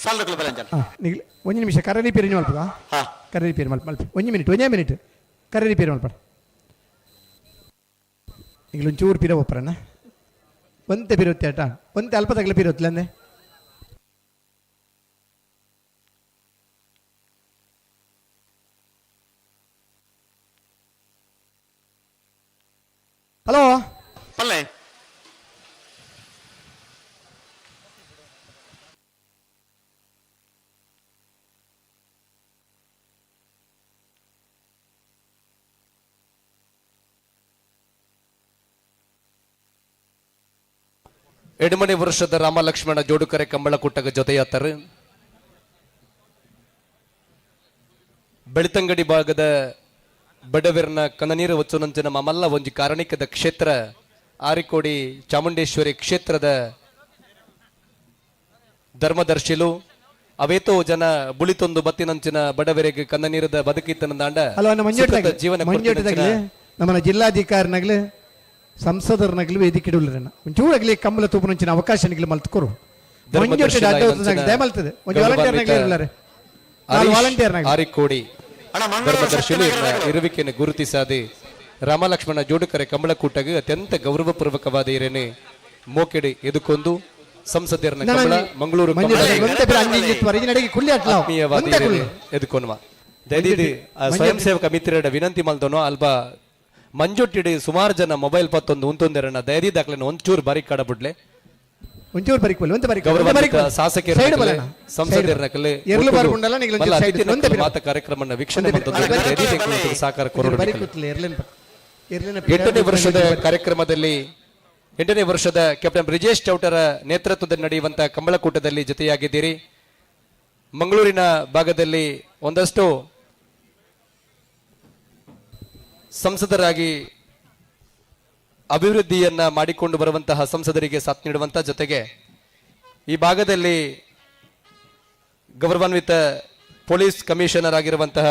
F: ಸಾಲದಕುಲು ಬಲೆ ಅಂಚನ.
E: ನಿಗ್ಲಿ ಒಂಜಿ ನಿಮಿಷ ಕರರಿ ಪೇರಿ ಮಲ್ಪದ.
F: ಹಾ.
E: ಕರರಿ ಪೇರಿ ಮಲ್ಪ ಮಲ್ಪ ಒಂಜಿ ಮಿನಿಟ್ ಒಂಜೇ ಮಿನಿಟ್ ಕರರಿ ಪೇರಿ ಮಲ್ಪ ನಿಗ್ಲು ಒಂಚೂರು ಪಿರ ಒಪ್ಪರಣ್ಣ ಒಂತೆ ಪಿರೊತ್ತಿ ಆಟ ಒಂತೆ ಅಲ್ಪ ತಗಲ ಪಿರೊತ್ತಿಲ್ಲ ಅಂದೆ. ಹಲೋ.
F: ಪಲ್ಲೆ.
G: ಎಡಮನೆ ವರ್ಷದ ರಾಮ ಲಕ್ಷ್ಮಣ ಜೋಡುಕರೆ ಕಂಬಳಕೂಟಗ ಜೊತೆಯಾತರು. ಬೆಳ್ತಂಗಡಿ ಭಾಗದ ಬಡವೆರ್ನ ಕನನೀರು ಒಚ್ಚುನಂಚಿನ ಮಮಲ್ಲ ಒಂಜಿ ಕಾರಣಿಕದ ಕ್ಷೇತ್ರ ಆರಿಕೋಡಿ ಚಾಮುಂಡೇಶ್ವರಿ ಕ್ಷೇತ್ರದ ಧರ್ಮದರ್ಶಿಲು ಅವೇತೋ ಜನ ಬುಳಿತೊಂದು ಬತ್ತಿನಂಚಿನ ಬಡವರಿಗೆ ಕನ್ನನೀರದ ಬದುಕಿತ್ತನಂದಾಂಡ
E: ಸುಖದ
G: ಜೀವನ
E: ಮಂಜೋಟದಾಗಲಿ ನಮ್ಮನ ಜಿಲ್ಲಾಧಿಕಾರಿನಾಗಲಿ ಸಂಸದರನಾಗಲಿ ವೇದಿಕೆ ಇಡಲ್ರಣ್ಣ ಒಂಚೂರಾಗಲಿ ಕಂಬಳ ತೂಪುನಂಚಿನ ಅವಕಾಶ ನಿಗ್ಲಿ ಮಲ್ತ್ಕೊರು. ದಯಮಲ್ತದೆ ಒಂದು ವಾಲಂಟಿಯರ್ನಾಗಲಿ ಇರಲಾರೆ ವಾಲಂಟಿಯರ್ನಾಗಲಿ.
G: ಆರಿಕೋಡಿ ಧರ್ಮದರ್ಶಿಲು ಇರುವಿಕೆಯನ್ನು ಗುರುತಿಸಾದೆ ರಾಮಲಕ್ಷ್ಮಣ ಜೋಡುಕರೆ ಕಂಬಳಕೂಟಗೆ ಅತ್ಯಂತ ಗೌರವಪೂರ್ವಕವಾದ ಇರೇನೆ ಮೋಕೆಡೆ ಎದುಕೊಂದು ಸಂಸದರನ ಕಮಲ ಮಂಗಳೂರು ಆತ್ಮೀಯವಾದ ಎದುಕೊನ್ವ ದಯದೀದಿ ಸ್ವಯಂ ಸೇವಕ ಮಿತ್ರರ ವಿನಂತಿ ಮಲ್ದೋನು ಅಲ್ಪ ಮಂಜೊಟ್ಟಿಡಿ ಸುಮಾರು ಜನ ಮೊಬೈಲ್ ಪತ್ತೊಂದು ಉಂತೊಂದೆರಣ್ಣ ದಯದೀದಿ ದಾಖಲೆನ ಒಂಚೂರು ಬಾರಿ ಕಾಡಬಿಡ್ಲೆ
E: ಒಂಚೂರು ಬರಿಕ್ ಬಲ್ಲಿ ಒಂತೆ ಬರಿಕ್
G: ಗೌರವಾನ್ವಿತ ಶಾಸಕರ ಸಂಸದರನಕಲೆ ಮಾತ ಕಾರ್ಯಕ್ರಮನ ವೀಕ್ಷಣೆ ಸಹಕಾರ 8ನೇ ವರ್ಷದ ಕಾರ್ಯಕ್ರಮದಲ್ಲಿ 8ನೇ ವರ್ಷದ ಕ್ಯಾಪ್ಟನ್ ಬ್ರಿಜೇಶ್ ಚೌಟರ ನೇತೃತ್ವದಲ್ಲಿ ನಡೆಯುವಂತಹ ಕಂಬಳಕೂಟದಲ್ಲಿ ಜೊತೆಯಾಗಿದ್ದೀರಿ. ಮಂಗಳೂರಿನ ಭಾಗದಲ್ಲಿ ಒಂದಷ್ಟು ಸಂಸದರಾಗಿ ಅಭಿವೃದ್ಧಿಯನ್ನ ಮಾಡಿಕೊಂಡು ಬರುವಂತಹ ಸಂಸದರಿಗೆ ಸಾಥ್ ನೀಡುವಂತಹ ಜೊತೆಗೆ ಈ ಭಾಗದಲ್ಲಿ ಗೌರವಾನ್ವಿತ ಪೊಲೀಸ್ ಕಮಿಷನರ್ ಆಗಿರುವಂತಹ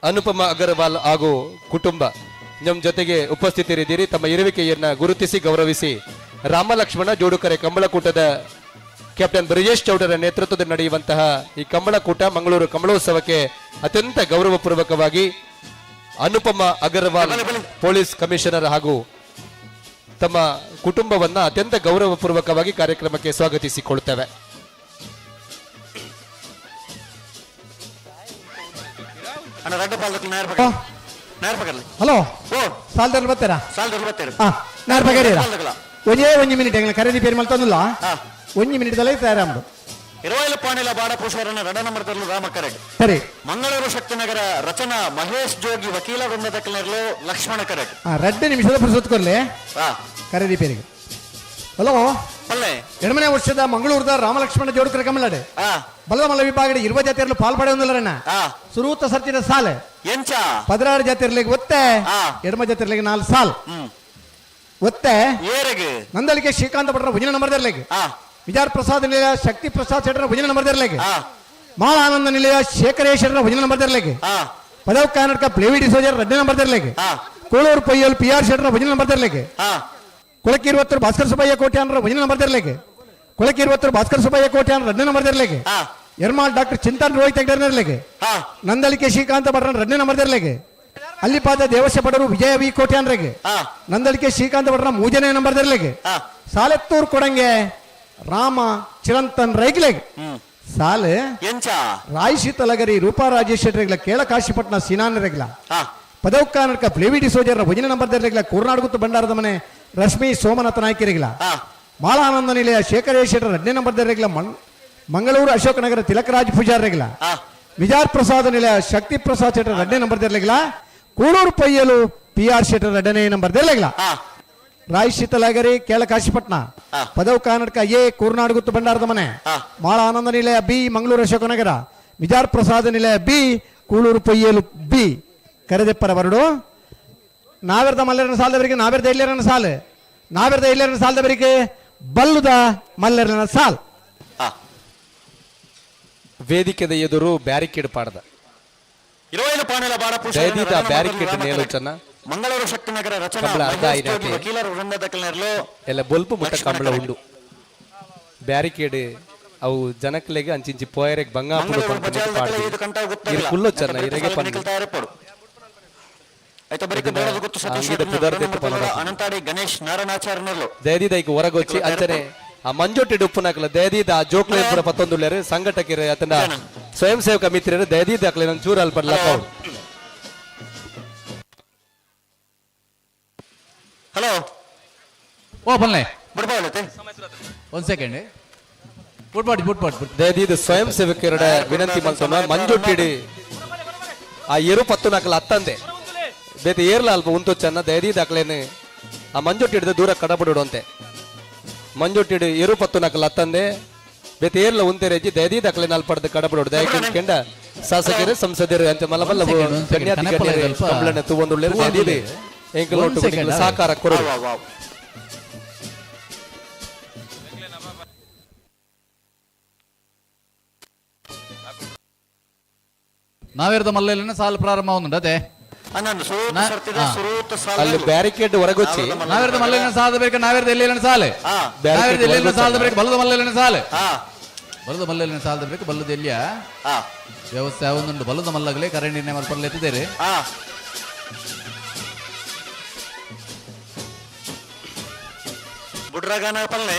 G: ಅನುಪಮ ಅಗರ್ವಾಲ್ ಹಾಗೂ ಕುಟುಂಬ ನಮ್ಮ ಜೊತೆಗೆ ಉಪಸ್ಥಿತರಿದ್ದೀರಿ. ತಮ್ಮ ಇರುವಿಕೆಯನ್ನ ಗುರುತಿಸಿ ಗೌರವಿಸಿ ರಾಮಲಕ್ಷ್ಮಣ ಜೋಡುಕರೆ ಕಂಬಳಕೂಟದ ಕ್ಯಾಪ್ಟನ್ ಬ್ರಿಜೇಶ್ ಚೌಡರ ನೇತೃತ್ವದಲ್ಲಿ ನಡೆಯುವಂತಹ ಈ ಕಂಬಳಕೂಟ ಮಂಗಳೂರು ಕಂಬಳೋತ್ಸವಕ್ಕೆ ಅತ್ಯಂತ ಗೌರವಪೂರ್ವಕವಾಗಿ ಅನುಪಮ ಅಗರ್ವಾಲ್ ಪೊಲೀಸ್ ಕಮಿಷನರ್ ಹಾಗೂ ತಮ್ಮ ಕುಟುಂಬವನ್ನ ಅತ್ಯಂತ ಗೌರವಪೂರ್ವಕವಾಗಿ ಕಾರ್ಯಕ್ರಮಕ್ಕೆ ಸ್ವಾಗತಿಸಿಕೊಳ್ಳುತ್ತೇವೆ.
E: ಹಲೋ ಸಾಲದಲ್ಲಿ ಬರ್ತಾರಾ? ಒಂದೇ ಒಂಜಿ ಮಿನಿಟ್ ಎಂಗ್ಲ ಕರೆದಿ ಪೇರು ಮಲ್ತೊಂದುಲ್ಲ ಒಂಜಿ ಮಿನಿಟ್ ದಲೈ ತಯಾರಾಂಬು.
F: ಇರುವೈಲು ಪಾಣಿಲ ಬಾಡ ಪುಷ್ಪರನ್ನ ರಡ ನಂಬರ್ ತರಲು ರಾಮ ಕರೆಡ್.
E: ಸರಿ.
F: ಮಂಗಳೂರು ಶಕ್ತಿನಗರ ರಚನಾ ಮಹೇಶ್ ಜೋಗಿ ವಕೀಲ ವೃಂದದ ಕಲರ್ಲು ಲಕ್ಷ್ಮಣ ಕರೆಡ್.
E: ರಡ್ಡು ನಿಮಿಷದ ಪುರುಸೊತ್ತು ಕೊರ್ಲೆ ಕರೆದಿ ಪೇರಿಗೆ. ಹಲೋ ಎಡಮನೆ ವರ್ಷದ ಮಂಗಳೂರದ ರಾಮಲಕ್ಷ್ಮಣ ಜೋಡುಕರ ಕಮಲಾಡೆ ಬಲ್ಲಮಲ್ಲ ವಿಭಾಗದ 20 ಜಾತಿಯರ್ಲು ಪಾಲ್ಪಡೆಯೊಂದುಲ್ಲರಣ್ಣ ಸುರೂತ ಸರ್ತಿನ ಸಾಲೆ 16 ಜಾತಿಯರ್ಲಿಗೆ ಒತ್ತೆ ಎಡಮ ಜಾತಿಯರ್ಲಿಗೆ 4 ಸಾಲ್ ಒತ್ತೆ ನಂದಳಿಕೆ ಶ್ರೀಕಾಂತ ಭಟ್ರ ಭುಜನ ನಂಬರ್ದರ್ಲಿಗೆ ವಿಜಾರ್ ಪ್ರಸಾದ್ ನಿಲಯ ಶಕ್ತಿ ಪ್ರಸಾದ್ ಶೆಟ್ಟರ ಭುಜನ ನಂಬರ್ದರ್ಲಿಗೆ ಮಾಳ ಆನಂದ ನಿಲಯ ಶೇಖರೇಶ್ವರರ ಭುಜನ ನಂಬರ್ದರ್ಲಿಗೆ ಪದವ್ ಕರ್ನಾಟಕ ಪ್ಲೇವಿ ಡಿಸೋಜರ್ ರಡ್ಡ ನಂಬರ್ದರ್ಲಿಗೆ ಕೋಳೂರು ಪೊಯ್ಯಲ್ ಪಿ ಆರ್ ಶೆಟ್ಟರ ಭುಜನ ನಂಬರ್ದರ್ಲಿಗೆ ಕೊಳಕಿರುವತ್ತರು ಭಾಸ್ಕರ ಸುಬ್ಬಯ್ಯ ಕೋಟ್ಯಾನರ ಭುಜನ ನಂಬರ್ದರ್ಲಿಗೆ ಕೊಳಕಿರುವತ್ತರು ಭಾಸ್ಕರ ಸುಬ್ಬಯ್ಯ ಕೋಟ್ಯಾನ ರಡ್ಡ ನಂಬರ್ದರ್ಲಿಗೆ ಎರ್ಮಾಲ್ ಡಾಕ್ಟರ್ ಚಿಂತನ್ ರೋಹಿತ್ ಹೆಗ್ಡರ್ನರ್ಲಿಗೆ ನಂದಳಿಕೆ ಶ್ರೀಕಾಂತ ಭಟ್ರನ ರಡ್ಡ ನಂಬರ್ದರ್ಲಿಗೆ ಅಲ್ಲಿಪಾದ ದೇವಸ್ಯ ಭಟರು ವಿಜಯ ವಿ ಕೋಟ್ಯಾನ್ರಿಗೆ ನಂದಳಿಕೆ ಶ್ರೀಕಾಂತ ಭಟ್ರನ ಮೂಜನೇ ನಂಬರ್ದರ್ಲಿಗೆ ಸಾಲೆತ್ತೂರು ಕೊಡಂಗೆ ರಾಮ ಚಿರಂತನ್ ರೈಗ್ಲೆಗ್ ಸಾಲೆ ರಾಯ್ ಶೀತಲಗರಿ ರೂಪಾ ರಾಜೇಶ್ ಶೆಟ್ಟರ್ಗಳ ಕೇಳಕಾಶಿಪಟ್ನ ಸಿನಾನರೆಗ್ಲ ಪದವ್ ಕರ್ನಾಟಕ ಪ್ಲೇವಿ ಡಿಸೋಜರ್ನ ಭುಜನ ನಂಬರ್ದರ್ಲಿಗ್ಲ ಕೂರ್ನಾಡುಗುತ್ತು ಭಂಡಾರದ ಮನೆ ರಶ್ಮಿ ಸೋಮನಾಥ ನಾಯ್ಕರಿಗ್ಲ ಮಾಳಾನಂದ ನಿಲಯ ಶೇಖರೇಶ್ ಶೆಟ್ಟರ್ 2ನೇ ನಂಬರ್ದರ್ಲಿಗ್ಲ ಮಂಗಳೂರು ಅಶೋಕನಗರ ತಿಲಕರಾಜ್ ಪೂಜಾರ್ರೆಗ್ಲ ವಿಜಾರ್ ಪ್ರಸಾದ ನಿಲಯ ಶಕ್ತಿ ಪ್ರಸಾದ್ ಶೆಟ್ಟರ್ 2ನೇ ನಂಬರ್ದರ್ಲಿಗ್ಲ ಕೂಡೂರು ಪಯ್ಯಲು ಪಿ ಆರ್ ಶೆಟ್ಟರ್ 2ನೇ ನಂಬರ್ದರ್ಲಿಗ್ಲ ರಾಯ್ ಶೀತಲಗರಿ ಕೇಳಕಾಶಿಪಟ್ನ ಪದವ್ ಕರ್ನಾಟಕ ಎ ಕೂರ್ನಾಡುಗುತ್ತು ಭಂಡಾರದ ಮನೆ ಮಾಳ ಆನಂದ ನಿಲಯ ಬಿ ಮಂಗಳೂರು ಅಶೋಕನಗರ ವಿಜಾರ್ ಪ್ರಸಾದ ನಿಲಯ ಬಿ ಕೂಳೂರು ಪೊಯ್ಯೇಲು ಬಿ ಕರೆದೆಪ್ಪರ ಬರಡು. ನಾವೆರ್ದ ಮಲ್ಲೆರನ ಸಾಲದವರಿಗೆ ನಾವೆರ್ದ ಎಲ್ಲರನ ಸಾಲು, ನಾವೆರ್ದ ಎಲ್ಲರನ ಸಾಲದವರಿಗೆ ಬಲ್ಲುದ ಮಲ್ಲೆರನ ಸಾಲ್.
G: ವೇದಿಕೆದ ಎದುರು ಬ್ಯಾರಿಕೇಡ್ ಪಾಡದ
F: ಇರುವೈಲು ಪಾಣೆಲ ಬಾಡ
G: ದಯದೀದ ಬ್ಯಾರಿಕೇಡ್ ನೇಲೋಚನ
F: ಮಂಗಳೂರು ಶಕ್ತಿನಗರ ರಚನಾ
G: ಕಂಬಳ ಅರ್ಧ
F: ಮಹೇಶ್
G: ಐನಾತೆ.
F: ಜೋಗಿ ವಕೀಲರ ವೃಂದದ ಕಲ್ನೆರ್ಲು
G: ಎಲ್ಲ ಬೊಲ್ಪು ಮುಟ್ಟ
F: ಲಕ್ಷ್ಮಣ
G: ಕಂಬಳ
F: ಕರೆಗೆ.
G: ಉಂಡು. ಬ್ಯಾರಿಕೇಡ್ ಅವು ಜನಕ್ಲೆಗ್ ಅಂಚಿಂಚಿ ಪೋಯರೆಗ್ ಬಂಗಾಪುಡು
F: ಮಂಗಳೂರು
G: ಪನ್ಪುನೆಕ್
F: ಬಜಾಲ್ ದಕಲೆ
G: ಪಾಡ್ದು.
F: ಇದು ಕಂಠ
G: ಇರ್
F: ಗೊತ್ತಲ್ಲ
G: ಕುಲ್ಲೊಚ್ಚನ್ನ ಇರೆಗೆ ಪನ್ಪು.
F: ತಯಾರಿಪಡು ಆಯ್ತಾ ಬರೀ
G: ಇದನ್ನ
F: ಬೇಡದ ಗೊತ್ತು ಸತೀಶ್
G: ಅಂಗಿದ ಪುದರ್ ದೆತ್ತು ಪನೊಡ.
F: ಅನಂತಾಡಿ ಗಣೇಶ್ ನಾರಾಯಣಾಚಾರ್ಯನರ್ಲು
G: ದಯದೀದ ಐಕ್ ಹೊರಗೊಚ್ಚಿ ಅಂಚನೆ ಆ ಮಂಜೊಟ್ಟಿ ಡುಪ್ಪುನಕಲ ದಯದೀದ ಆ ಜೋಕ್ಲೆ ಪೂರ ಪತ್ತೊಂದುಲ್ಲೇರು ಸಂಘಟಕರು ಅತನ ಸ್ವಯಂ ಸೇವಕ ಮಿತ್ರರು ದಯದೀದ ಅಕ್ಲೆ ನನ್ ಚೂರು ಅಲ್ಪ ಲಕ್ಕವ್ರು.
F: ಹಲೋ
D: ಓ ಬನ್ಲೆ
F: ಬಿಡ್ಬಾವಲತೆ
D: ಒಂದು ಸೆಕೆಂಡ್ ಬುಟ್ಪಾಡಿ ಬುಟ್ಪಾಡಿ ಬುಟ್
G: ದಯದೀದ ಸ್ವಯಂ ಸೇವಕರ ವಿನಂತಿ ಮಲ್ತೊನ ಮಂಜೊಟ್ಟಿಡಿ ಆ ಎರು ಪತ್ತು ನಕಲ ಅತ್ತಂದೆ ಬೇತೆ ಏರ್ಲ ಅಲ್ಪ ಉಂತೊಚ್ಚನ್ನ ದಯದೀದ ಅಕ್ಲೇನು ಆ ಮಂಜೊಟ್ಟಿಡ್ದ ದೂರ ಕಡಬಿಡುವಂತೆ. ಮಂಜೊಟ್ಟಿಡು ಎರು ಪತ್ತು ನಕಲ ಅತ್ತಂದೆ ಬೇತೆ ಏರ್ಲ ಉಂತೆರೆಜ್ಜಿ ದಯದೀದ ಅಕ್ಲೇನು ಅಲ್ಪಡ್ದು ಕಡಬಿಡು. ದಯಕೇಂಡ ಶಾಸಕರು ಸಂಸದರು ಅಂತ ಮಲ್ಲ ಮಲ್ಲ
D: ಒಂದ್ second, ಒಂದ್ second.
G: ಗಣ್ಯಾತಿ
D: ಕನೆಪಲ
G: ಗಣ್ಯರು
D: ಸ್ವಲ್ಪ.
G: ಕಂಬಳನೆ ತೂವೊಂದುಲ್ಲೆರ್.
D: ತೂವೊಂದುಲ್ಲೆರ್.
G: ದಯದೀದ್ ಎಂಕಲ್
D: ಒಂದ್
G: ಒಟ್ಟುಗು
D: second,
G: ನಿಕ್ಲು ಸಹಕಾರ ಕೊರಡು.
F: ವಾವ್ ವಾವ್
D: ನಾವೇರ್ದ ಮಲ್ಲೆಲ್ಲ ಸಾಲು ಪ್ರಾರಂಭ ಒಂದುಂಡು ಅದೇ
F: ಅನ್ನೊಂದು ಸುರೂತ ಸರ್ತಿದ ಸುರೂತ ಸಾಲ
G: ಅಲ್ಲಿ ಬ್ಯಾರಿಕೇಡ್ ಹೊರಗೊಚ್ಚಿ
D: ನಾವೇರ್ದ ಮಲ್ಲೆಲ್ಲ ಸಾಲದ ಬೇಕು ನಾವೇರ್ದ ಎಲ್ಲೆಲ್ಲ ಸಾಲು
F: ಹಾ
D: ನಾವೇರ್ದ ಎಲ್ಲೆಲ್ಲ ಸಾಲದ ಬೇಕು ಬಲ್ಲದ ಮಲ್ಲೆಲ್ಲ ಸಾಲು
F: ಹಾ
D: ಬಲ್ಲದ ಮಲ್ಲೆಲ್ಲ ಸಾಲದ ಬೇಕು ಬಲ್ಲದ ಎಲ್ಲಿಯ
F: ಹಾ
D: ವ್ಯವಸ್ಥೆ ಒಂದುಂಡು ಬಲ್ಲದ ಮಲ್ಲಗಲೇ ಕರೆಂಟ್ ನಿರ್ಣಯ ಮಲ್ಪರ್ಲೆ ಎತ್ತಿದ್ದೇರೆ.
F: ಹಾ ಬುಡ್ರಗಾನ ಪಲ್ಲೆ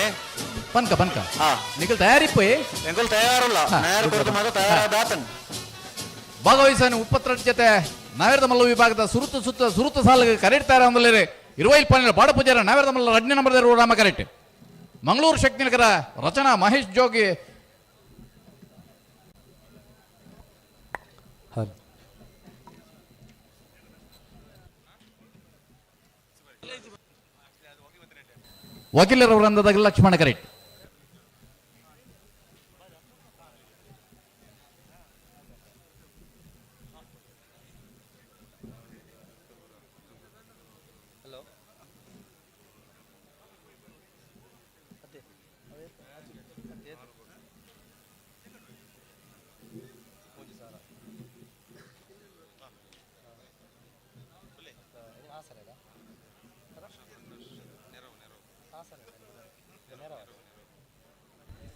D: ಪನ್ಕ ಪನ್ಕ
F: ಹಾ
D: ನಿಖಲ್ ತಯಾರಿಪ್ಪು
F: ಎಂಕುಲ್ ತಯಾರಲ್ಲ
D: ಹಾ,
F: ನಾಯರ್ ಕೊಡ್ತು ಮಾತ್ರ ತಯಾರಾದಾತನ್.
D: ಭಾಗವಹಿಸನು ಉಪ್ಪತ್ತರ ಜೊತೆ ನಾವೇರ್ದ ಮಲ್ಲ ವಿಭಾಗದ ಸುರುತ ಸುತ್ತ ಸುರುತ ಸಾಲಿಗೆ ಕರೆಕ್ಟ್ ತಯಾರ ಒಂದಲೇರೆ ಇರುವೈಲ್ ಪಾಣಿಲ ಬಾಡ ಪೂಜಾರ ನಾವೇರ್ದ ಮಲ್ಲ ರಡ್ನೇ ನಂಬರ್ ರಾಮ ಕರೆಕ್ಟ್. ಮಂಗಳೂರು ಶಕ್ತಿನಗರ ರಚನಾ ಮಹೇಶ್ ಜೋಗಿ. ವಕೀಲರ ವೃಂದದ ಲಕ್ಷ್ಮಣ ಕರೆಕ್ಟ್.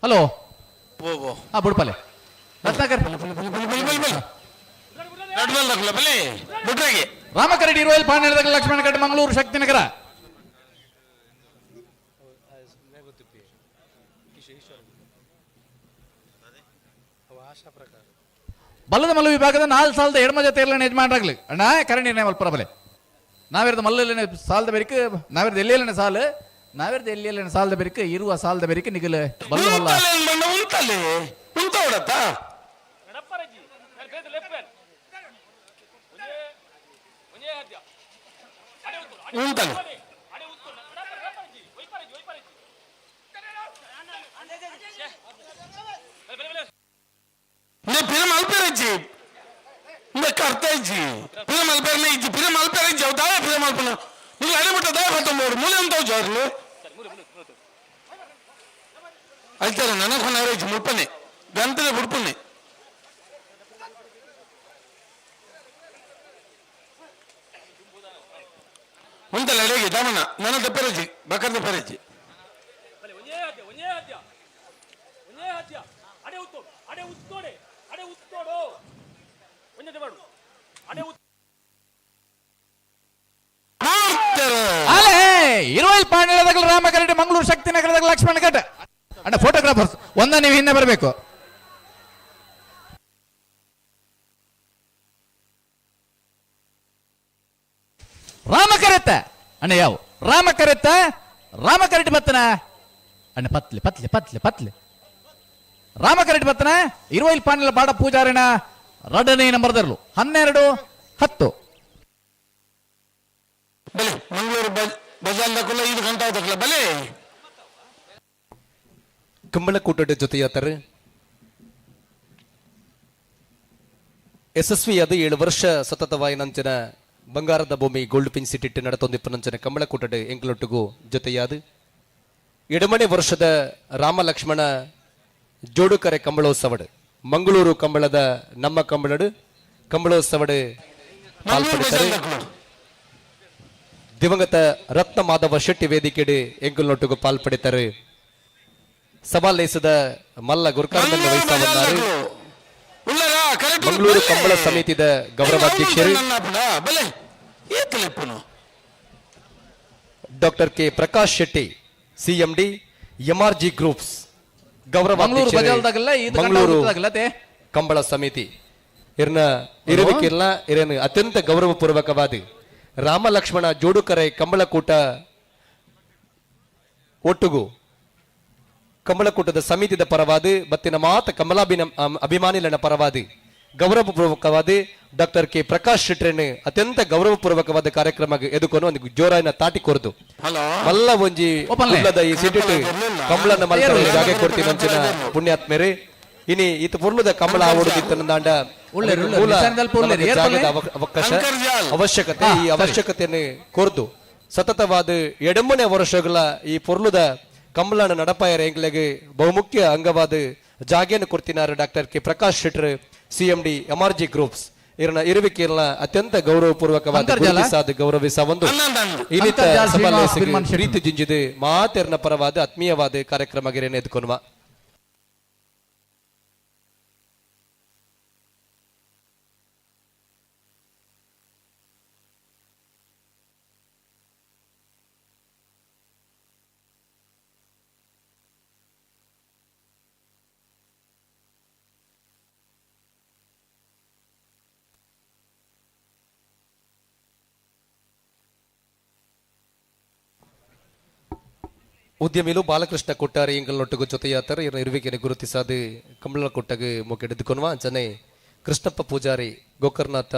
D: ಹಲೋ ಹಾ ಬುಡ್ಪಲೆ ರತ್ನಾಕರ್
A: ಬುಡ್ರಾಗೆ
D: ರಾಮಕರಡಿ ಇರುವೈಲ್ ಪಾಣಿಲ ಲಕ್ಷ್ಮಣ ಕರೆಕ್ಟ್ ಮಂಗಳೂರು ಶಕ್ತಿನಗರ. ಬಲ್ಲದ ಮಲ್ಲ ವಿಭಾಗದ ನಾಲ್ ಸಾಲದ ಎಡಮ ಜೊತೆ ಎಲ್ಲ ಯಜಮಾನರಾಗ್ಲಿ ಅಣ್ಣ ಕರೆ ನಿರ್ಣಯ ಮಲ್ಪರಬಲೆ ನಾವೇರ್ದ ಮಲ್ಲಲ್ಲಿ ಸಾಲದ ಬೆರಿಕ್ ನಾವೇರ್ದ ಎಲ್ಲೆಲ್ಲನೆ ಸಾಲು ನಾವೇರ್ದ ಎಲ್ಲೆಲ್ಲನೆ ಸಾಲದ ಬೆರಿಕ್ ಇರುವ ಸಾಲದ ಬೆರಿಕ್ ನಿಗಲ ಬಲ್ಲ ಮಲ್ಲ
A: ಉಂತಲೆ ಉಂತಲೆ ಉಂತ ಹೊಡತ್ತ ಉಂತಲೆ ಪಿರ ಮಲ್ಪೆರಜ್ಜಿ ಇಂದ ಕರ್ತ ಇಜ್ಜಿ ಪಿರ ಮಲ್ಪೆರನೆ ಇಜ್ಜಿ ಪಿರ ಮಲ್ಪೆರಜ್ಜಿ ಅವು ದಾಯ ಪಿರ ಮಲ್ಪನ ನೀವು ಅಡೆ ಮುಟ್ಟ ದಾಯ ಪತ್ತೊಂಬರು ಮೂಲೆ ಅಂತ ಜಾರ್ಲು ಅಲ್ತಾರೆ ನನಗೆ ಹೊನ್ನಾರ ಇಜ್ಜಿ ಮುಲ್ಪನೆ ಗಂಟದ ಬುಡ್ಪನೆ ಉಂಟಲ್ಲ ಅಡೆಗೆ ದಾಮಣ್ಣ ನನ್ನ ದಪ್ಪರಜ್ಜಿ ಬಕರ್ ದಪ್ಪರಜ್ಜಿ
D: ಅಲೆ ಇರುವೈಲ್ ಪಾಣಿಲದಾಗ ರಾಮಕರಡಿ ಮಂಗಳೂರು ಶಕ್ತಿನಗರದಾಗ ಲಕ್ಷ್ಮಣ ಕಟ್ಟ ಅಣ್ಣ ಫೋಟೋಗ್ರಾಫರ್ಸ್ ಒಂದ ನೀವು ಹಿಂದೆ ಬರಬೇಕು. ರಾಮ ಕರೆತ್ತ ಅಣ್ಣ ಯಾವ ರಾಮ ಕರೆತ್ತ ರಾಮ ಕರೆಟ್ ಬತ್ತನ ಅಣ್ಣ ಪತ್ಲೆ ಪತ್ಲೆ ಪತ್ಲೆ ಪತ್ಲೆ ರಾಮ ಕರೆಟ್ ಬತ್ತನ ಇರುವೈಲ್ ಪಾಣಿಲ ಬಾಡ ಪೂಜಾರಿನ ರಡನೇ ನಂಬರ್ದರ್ಲು 12-10.
A: ಬಲೆ ಮಂಗಳೂರು ಬಜಾರ್ ದಕ್ಕುಲ್ಲ ಐದು ಗಂಟೆ ಆಯ್ತಲ್ಲ ಬಲೆ.
G: ಕಂಬಳಕೂಟದ ಜೊತೆಯಾತರು ಯಶಸ್ವಿಯಾದ 7 ವರ್ಷ ಸತತವಾಯಿನಂಚಿನ ಬಂಗಾರದ ಭೂಮಿ ಗೋಲ್ಡ್ ಪಿನ್ ಸಿಟಿ ನಡತೊಂದಿಪ್ಪನಂಚಿನ ಕಂಬಳಕೂಟಡ್ ಎಂಕಲೊಟ್ಟುಗು ಜೊತೆಯಾದ ಎಡಮನೆ ವರ್ಷದ ರಾಮ ಲಕ್ಷ್ಮಣ ಜೋಡುಕರೆ ಕಂಬಳೋತ್ಸವಡ್ ಮಂಗಳೂರು ಕಂಬಳದ ನಮ್ಮ ಕಂಬಳಡು ಕಂಬಳೋತ್ಸವಡ್ ಪಾಲ್ಪಡಿತಾರೆ. ದಿವಂಗತ ರತ್ನ ಮಾಧವ ಶೆಟ್ಟಿ ವೇದಿಕೆಡು ಎಂಕಲ್ನೊಟ್ಟುಗು ಪಾಲ್ಪಡಿತಾರೆ. ಸಭಾಲೇಸದ ಮಲ್ಲ ಗುರ್ಕಾರ್ಮೆಯನ್ನು ವಹಿಸಾವನ್ನಾರು ಮಂಗಳೂರು ಕಂಬಳ ಸಮಿತಿದ ಗೌರವಾಧ್ಯಕ್ಷರು doctor K Prakash Shetty CMD MRG groups ಗೌರವಾಧ್ಯಕ್ಷರು Mangaluru Kambala ಸಮಿತಿ ಇರ್ನ ಇರುವಿಕಿರ್ಲ ಇರೇನು ಅತ್ಯಂತ ಗೌರವಪೂರ್ವಕವಾದ ರಾಮ ಲಕ್ಷ್ಮಣ ಜೋಡುಕರೆ ಕಂಬಳಕೂಟ ಒಟ್ಟುಗು ಕಂಬಳಕೂಟದ ಸಮಿತಿದ ಪರವಾದ ಬತ್ತಿನ ಮಾತ ಕಮಲಾಭಿನ ಅಭಿಮಾನಿಲನ ಪರವಾದ ಗೌರವಪೂರ್ವಕವಾದ ಡಾಕ್ಟರ್ ಕೆ ಪ್ರಕಾಶ್ ಶೆಟ್ಟರನ್ನು ಅತ್ಯಂತ ಗೌರವಪೂರ್ವಕವಾದ ಕಾರ್ಯಕ್ರಮ ಎದುಕೊಂಡು ಒಂದು ಜೋರಾಯಿನ ತಾಟಿ ಕೊರದು ಮಲ್ಲ ಒಂಜಿ ಈ ಸಿಟಿಟ್ ಕಂಬಳನ ಮಲ್ಪರೆ ಜಾಗೆ ಕೊಡ್ತೀನಿ ಅಂಚಿನ ಪುಣ್ಯಾತ್ಮೇರೆ ಇನಿ ಈತ ಪುರ್ಲದ ಕಂಬಳ ಆವಡುದಿತ್ತನಂದಾಂಡ ಜಾಗದ ಅವಕಾಶ ಅವಶ್ಯಕತೆ ಈ ಅವಶ್ಯಕತೆಯನ್ನು ಕೊರದು ಸತತವಾದ ಎಡಮನೆ ವರ್ಷಗಳ ಈ ಪೊರ್ಲುದ ಕಂಬಳನ ನಡಪಾಯರ ಎಂಗ್ಲೆಗೆ ಬಹುಮುಖ್ಯ ಅಂಗವಾದ ಜಾಗೆಯನ್ನು ಕೊಡ್ತಿನಾರು doctor K Prakash Shettar CMD MRG groups ಇರನ ಇರುವಿಕೆಯನ್ನ ಅತ್ಯಂತ ಗೌರವಪೂರ್ವಕವಾದ ಗುರುತಿಸಾದ ಗೌರವಿಸ ಒಂದು ಇನ್ನಿತ ಪ್ರೀತಿ ಜಿಂಜಿದು ಮಾತೆರ್ನ ಪರವಾದ ಆತ್ಮೀಯವಾದ ಕಾರ್ಯಕ್ರಮ ಗಿರೇನೆ ಎದ್ಕೊನುವ. ಉದ್ಯಮಿಲು ಬಾಲಕೃಷ್ಣ ಕೊಟ್ಟಾರಿ ಎಂಗಲ್ನೊಟ್ಟಿಗೂ ಜೊತೆಯಾತರು ಇರ ಇರುವಿಕೆಯನ್ನು ಗುರುತಿಸಾದು ಕಂಬಳ ಕೊಟ್ಟಗೆ ಮೊಕ್ಕೆಡೆದುಕೊನುವ ಅಂಚನೆ ಕೃಷ್ಣಪ್ಪ ಪೂಜಾರಿ ಗೋಕರ್ನಾಥ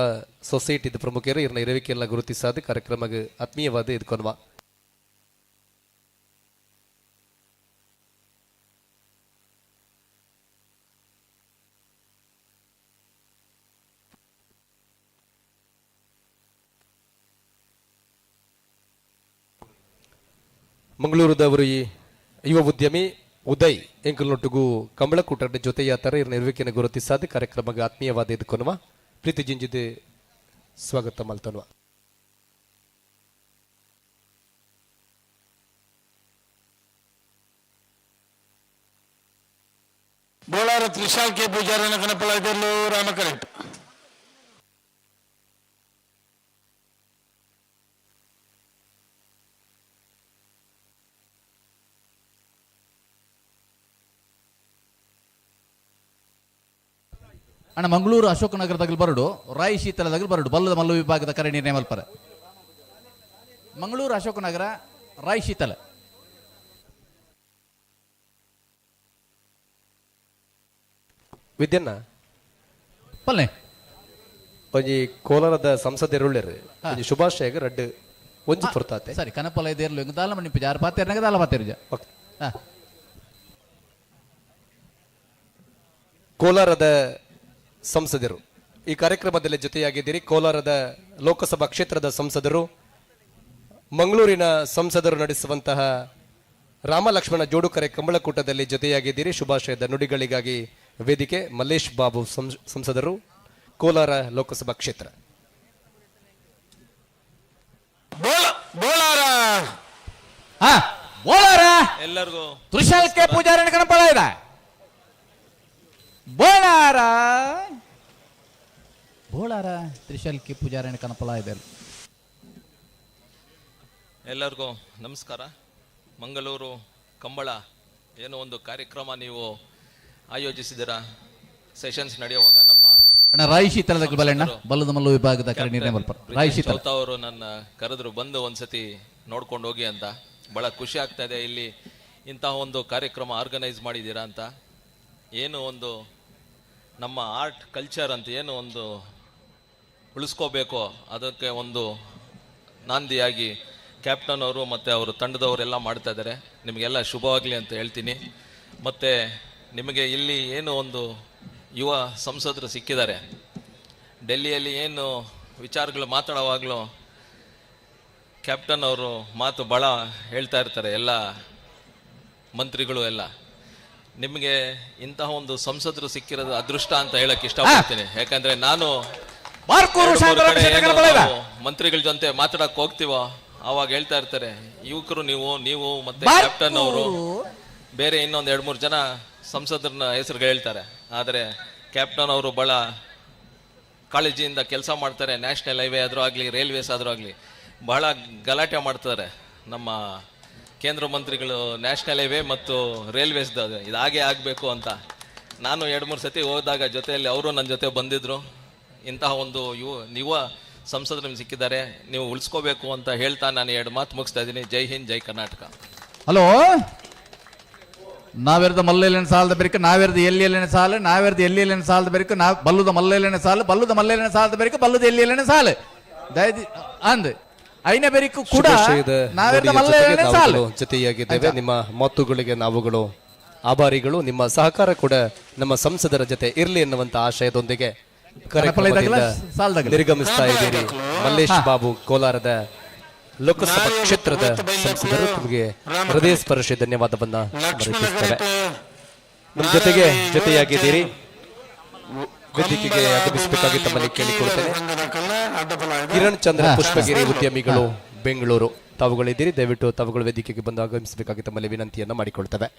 G: ಸೊಸೈಟಿದ ಪ್ರಮುಖರು ಇರನ ಇರುವಿಕೆಯೆಲ್ಲ ಗುರುತಿಸಾದು ಕಾರ್ಯಕ್ರಮಕ್ಕೆ ಆತ್ಮೀಯವಾದ ಎದ್ಕೊನುವ. ಮಂಗಳೂರುದವರು ಈ ಯುವ ಉದ್ಯಮಿ ಉದಯ್ ಎಂಕಲ್ನೊಟ್ಟಿಗೂ ಕಂಬಳಕೂಟದ ಜೊತೆಯಾತರ ಇರ ನಿರ್ವಿಕೆಯನ್ನು ಗುರುತಿಸಾದ ಕಾರ್ಯಕ್ರಮಕ್ಕೆ ಆತ್ಮೀಯವಾದ ಎದ್ಕೊನುವ ಪ್ರೀತಿ ಜಿಂಜಿದೆ ಸ್ವಾಗತ ಮಲ್ತನುವ.
A: ಬೋಳಾರ ತ್ರಿಶಾಲ್ ಕೆ ಪೂಜಾರನ ಕನಪಲ ರಾಮ ಕರೆಕ್ಟ್.
D: ಅಣ್ಣ ಮಂಗಳೂರು ಅಶೋಕನಗರದಾಗಲಿ ಬರಡು, ರಾಯಿ ಶೀತಲದಾಗಲಿ ಬರಡು, ಬಲ್ಲದ ಮಲ್ಲು ವಿಭಾಗದ ಕರೆ ನಿರ್ಣಯ ಮಲ್ಪರ. ಮಂಗಳೂರು ಅಶೋಕನಗರ ರಾಯಿ ಶೀತಲ.
G: ವಿದ್ಯನ್ನ
D: ಪಲ್ಲೆ
G: ಒಂಜಿ ಕೋಲಾರದ ಸಂಸದರುಳ್ಳೇರು ಒಂಜಿ ಶುಭಾಶಯ ರಡ್ಡು ಒಂಜಿ ಪೊರ್ತಾತೆ.
D: ಸರಿ ಕನಪಲ ಇದೇರ್ಲು ದಾಲ ಮಣಿ ಜಾರು ಪಾತೇರ್ನಾಗ ದಾಲ ಪಾತೇರು.
G: ಕೋಲಾರದ ಸಂಸದರು ಈ ಕಾರ್ಯಕ್ರಮದಲ್ಲಿ ಜೊತೆಯಾಗಿದ್ದೀರಿ. ಕೋಲಾರದ ಲೋಕಸಭಾ ಕ್ಷೇತ್ರದ ಸಂಸದರು, ಮಂಗಳೂರಿನ ಸಂಸದರು ನಡೆಸುವಂತಹ ರಾಮ ಲಕ್ಷ್ಮಣ ಜೋಡುಕರೆ ಕಂಬಳಕೂಟದಲ್ಲಿ ಜೊತೆಯಾಗಿದ್ದೀರಿ. ಶುಭಾಶಯದ ನುಡಿಗಳಿಗಾಗಿ ವೇದಿಕೆ ಮಲ್ಲೇಶ್ ಬಾಬು ಸಂಸದರು, ಕೋಲಾರ ಲೋಕಸಭಾ ಕ್ಷೇತ್ರ.
D: ಎಲ್ಲರಿಗೂ ತ್ರಿಶಾಲ್ ಕೆ ಪೂಜಾರಿ ಕಣಪಳ ಇದೆ. ಬೋಳಾರ ಬೋಳಾರ ತ್ರಿಶಾಲ್ ಕೆ ಪೂಜಾರಿ ಕಣಪಳ ಇದೆ.
J: ಎಲ್ಲರಿಗೂ ನಮಸ್ಕಾರ. ಮಂಗಳೂರು ಕಂಬಳ ಏನೋ ಒಂದು ಕಾರ್ಯಕ್ರಮ ನೀವು ಆಯೋಜಿಸಿದ್ದೀರಾ. ಸೆಷನ್ಸ್ ನಡೆಯುವಾಗ ನಮ್ಮ
D: ಅಣ್ಣ ರಾಯಿ ಶೀತಲದ ಬಲಣ್ಣ ಬಲ್ಲದ ಮಲ್ಲು ವಿಭಾಗದ ಕರೆ ನಿರ್ಣಯ ಮಲ್ಪ ರಾಯಿ ಶೀತಲ
J: ಚೌತ ಅವರು ನನ್ನ ಕರೆದ್ರು, ಬಂದು ಒಂದ್ಸತಿ ನೋಡ್ಕೊಂಡು ಹೋಗಿ ಅಂತ. ಬಹಳ ಖುಷಿ ಆಗ್ತಾ ಇದೆ ಇಲ್ಲಿ ಇಂತಹ ಒಂದು ಕಾರ್ಯಕ್ರಮ ಆರ್ಗನೈಸ್ ಮಾಡಿದ್ದೀರಾ ಅಂತ. ಏನು ಒಂದು ನಮ್ಮ ಆರ್ಟ್ ಕಲ್ಚರ್ ಅಂತ ಏನು ಒಂದು ಉಳಿಸ್ಕೋಬೇಕೋ ಅದಕ್ಕೆ ಒಂದು ನಾಂದಿಯಾಗಿ ಕ್ಯಾಪ್ಟನ್ ಅವರು ಮತ್ತು ಅವರು ತಂಡದವರೆಲ್ಲ ಮಾಡ್ತಾ ಇದ್ದಾರೆ. ನಿಮಗೆಲ್ಲ ಶುಭವಾಗಲಿ ಅಂತ ಹೇಳ್ತೀನಿ. ಮತ್ತು ನಿಮಗೆ ಇಲ್ಲಿ ಏನು ಒಂದು ಯುವ ಸಂಸದರು ಸಿಕ್ಕಿದ್ದಾರೆ, ಡೆಲ್ಲಿಯಲ್ಲಿ ಏನು ವಿಚಾರಗಳು ಮಾತಾಡೋವಾಗಲೂ ಕ್ಯಾಪ್ಟನ್ ಅವರು ಮಾತು ಭಾಳ ಹೇಳ್ತಾ ಇರ್ತಾರೆ ಎಲ್ಲ ಮಂತ್ರಿಗಳು ಎಲ್ಲ. ನಿಮಗೆ ಇಂತಹ ಒಂದು ಸಂಸದರು ಸಿಕ್ಕಿರೋದು ಅದೃಷ್ಟ ಅಂತ ಹೇಳಕ್ಕೆ ಇಷ್ಟಪಡ್ತೀನಿ. ಯಾಕಂದ್ರೆ ನಾನು ಮಂತ್ರಿಗಳ ಜೊತೆ ಮಾತಾಡಕ್ ಹೋಗ್ತೀವೋ ಅವಾಗ ಹೇಳ್ತಾ ಇರ್ತಾರೆ ಯುವಕರು ನೀವು ನೀವು ಮತ್ತೆ ಕ್ಯಾಪ್ಟನ್ ಅವರು ಬೇರೆ ಇನ್ನೊಂದು 2-3 ಜನ ಸಂಸದರನ್ನ ಹೆಸರುಗಳು ಹೇಳ್ತಾರೆ. ಆದರೆ ಕ್ಯಾಪ್ಟನ್ ಅವರು ಬಹಳ ಕಾಳಜಿಯಿಂದ ಕೆಲಸ ಮಾಡ್ತಾರೆ. ನ್ಯಾಷನಲ್ ಹೈವೇ ಆದರೂ ಆಗಲಿ, ರೈಲ್ವೇಸ್ ಆದರೂ ಆಗಲಿ ಬಹಳ ಗಲಾಟೆ ಮಾಡ್ತಾರೆ ನಮ್ಮ ಕೇಂದ್ರ ಮಂತ್ರಿಗಳು. ನ್ಯಾಷನಲ್ ಹೈವೇ ಮತ್ತು ರೈಲ್ವೇಸ್ದು ಇದಾಗೆ ಆಗಬೇಕು ಅಂತ ನಾನು 2-3 ಸತಿ ಹೋದಾಗ ಜೊತೆಯಲ್ಲಿ ಅವರು ನನ್ನ ಜೊತೆ ಬಂದಿದ್ದರು. ಇಂತಹ ಒಂದು ಯುವ ಸಂಸದರು ನಿಮ್ಗೆ ಸಿಕ್ಕಿದ್ದಾರೆ, ನೀವು ಉಳಿಸ್ಕೋಬೇಕು ಅಂತ ಹೇಳ್ತಾ ನಾನು 2 ಮಾತು ಮುಗಿಸ್ತಾ ಇದ್ದೀನಿ. ಜೈ ಹಿಂದ್, ಜೈ ಕರ್ನಾಟಕ.
D: ಹಲೋ, ನಾವೆರ್ದ ಮಲ್ಲೆಲೆನ ಸಾಲದ ಬೆರಕು, ನಾವೆರ್ದ ಎಲ್ಲಿ ಸಾಲು, ನಾವೆರ್ದ ಎಲ್ಲಿ ಸಾಲದ ಬೆರಕು, ನಾ ಬಲ್ಲುದ ಮಲ್ಲೆಲೆನ ಸಾಲು, ಬಲ್ಲುದ ಮಲ್ಲೆಲೆನ ಸಾಲದ ಬೆರಕು, ಬಲ್ಲುದ ಎಲ್ಲಿ ಸಾಲು ಅಂದ್ ಐನ ಬೆರಿಕು ಕೂಡ ನಾವೆರ್ದ ಮಲ್ಲೆಲೆನ ಸಾಲು.
G: ಜೊತೆಯಾಗಿದ್ದೇವೆ, ನಿಮ್ಮ ಮಾತುಗಳಿಗೆ ನಾವುಗಳು ಆಭಾರಿಗಳು. ನಿಮ್ಮ ಸಹಕಾರ ಕೂಡ ನಮ್ಮ ಸಂಸದರ ಜೊತೆ ಇರಲಿ ಎನ್ನುವಂತ ಆಶಯದೊಂದಿಗೆ ನಿರ್ಗಮಿಸ್ತಾ ಇದ್ದೀರಿ. ಮಲ್ಲೇಶ್ ಬಾಬು ಕೋಲಾರದ ಲೋಕಸಭಾ ಕ್ಷೇತ್ರದ ಸಂಸದರು, ತಮಗೆ ಹೃದಯ ಸ್ಪರ್ಶಿ ಧನ್ಯವಾದವನ್ನ ಅರ್ಪಿಸುತ್ತೇವೆ. ನಮ್ಮ ಜೊತೆಗೆ ಜೊತೆಯಾಗಿದ್ದೀರಿ. ವೇದಿಕೆಗೆ ಆಗಮಿಸಬೇಕಾಗಿ ತಮ್ಮಲ್ಲಿ ಕೇಳಿಕೊಳ್ತೇನೆ. ಕಿರಣ್ ಚಂದ್ರ ಪುಷ್ಪಗಿರಿ ಉದ್ಯಮಿಗಳು, ಬೆಂಗಳೂರು, ತಾವುಗಳಿದ್ದೀರಿ. ದಯವಿಟ್ಟು ತಾವುಗಳು ವೇದಿಕೆಗೆ ಬಂದು ಆಗಮಿಸಬೇಕಾಗಿ ತಮ್ಮಲ್ಲಿ ವಿನಂತಿಯನ್ನ ಮಾಡಿಕೊಳ್ತೇವೆ.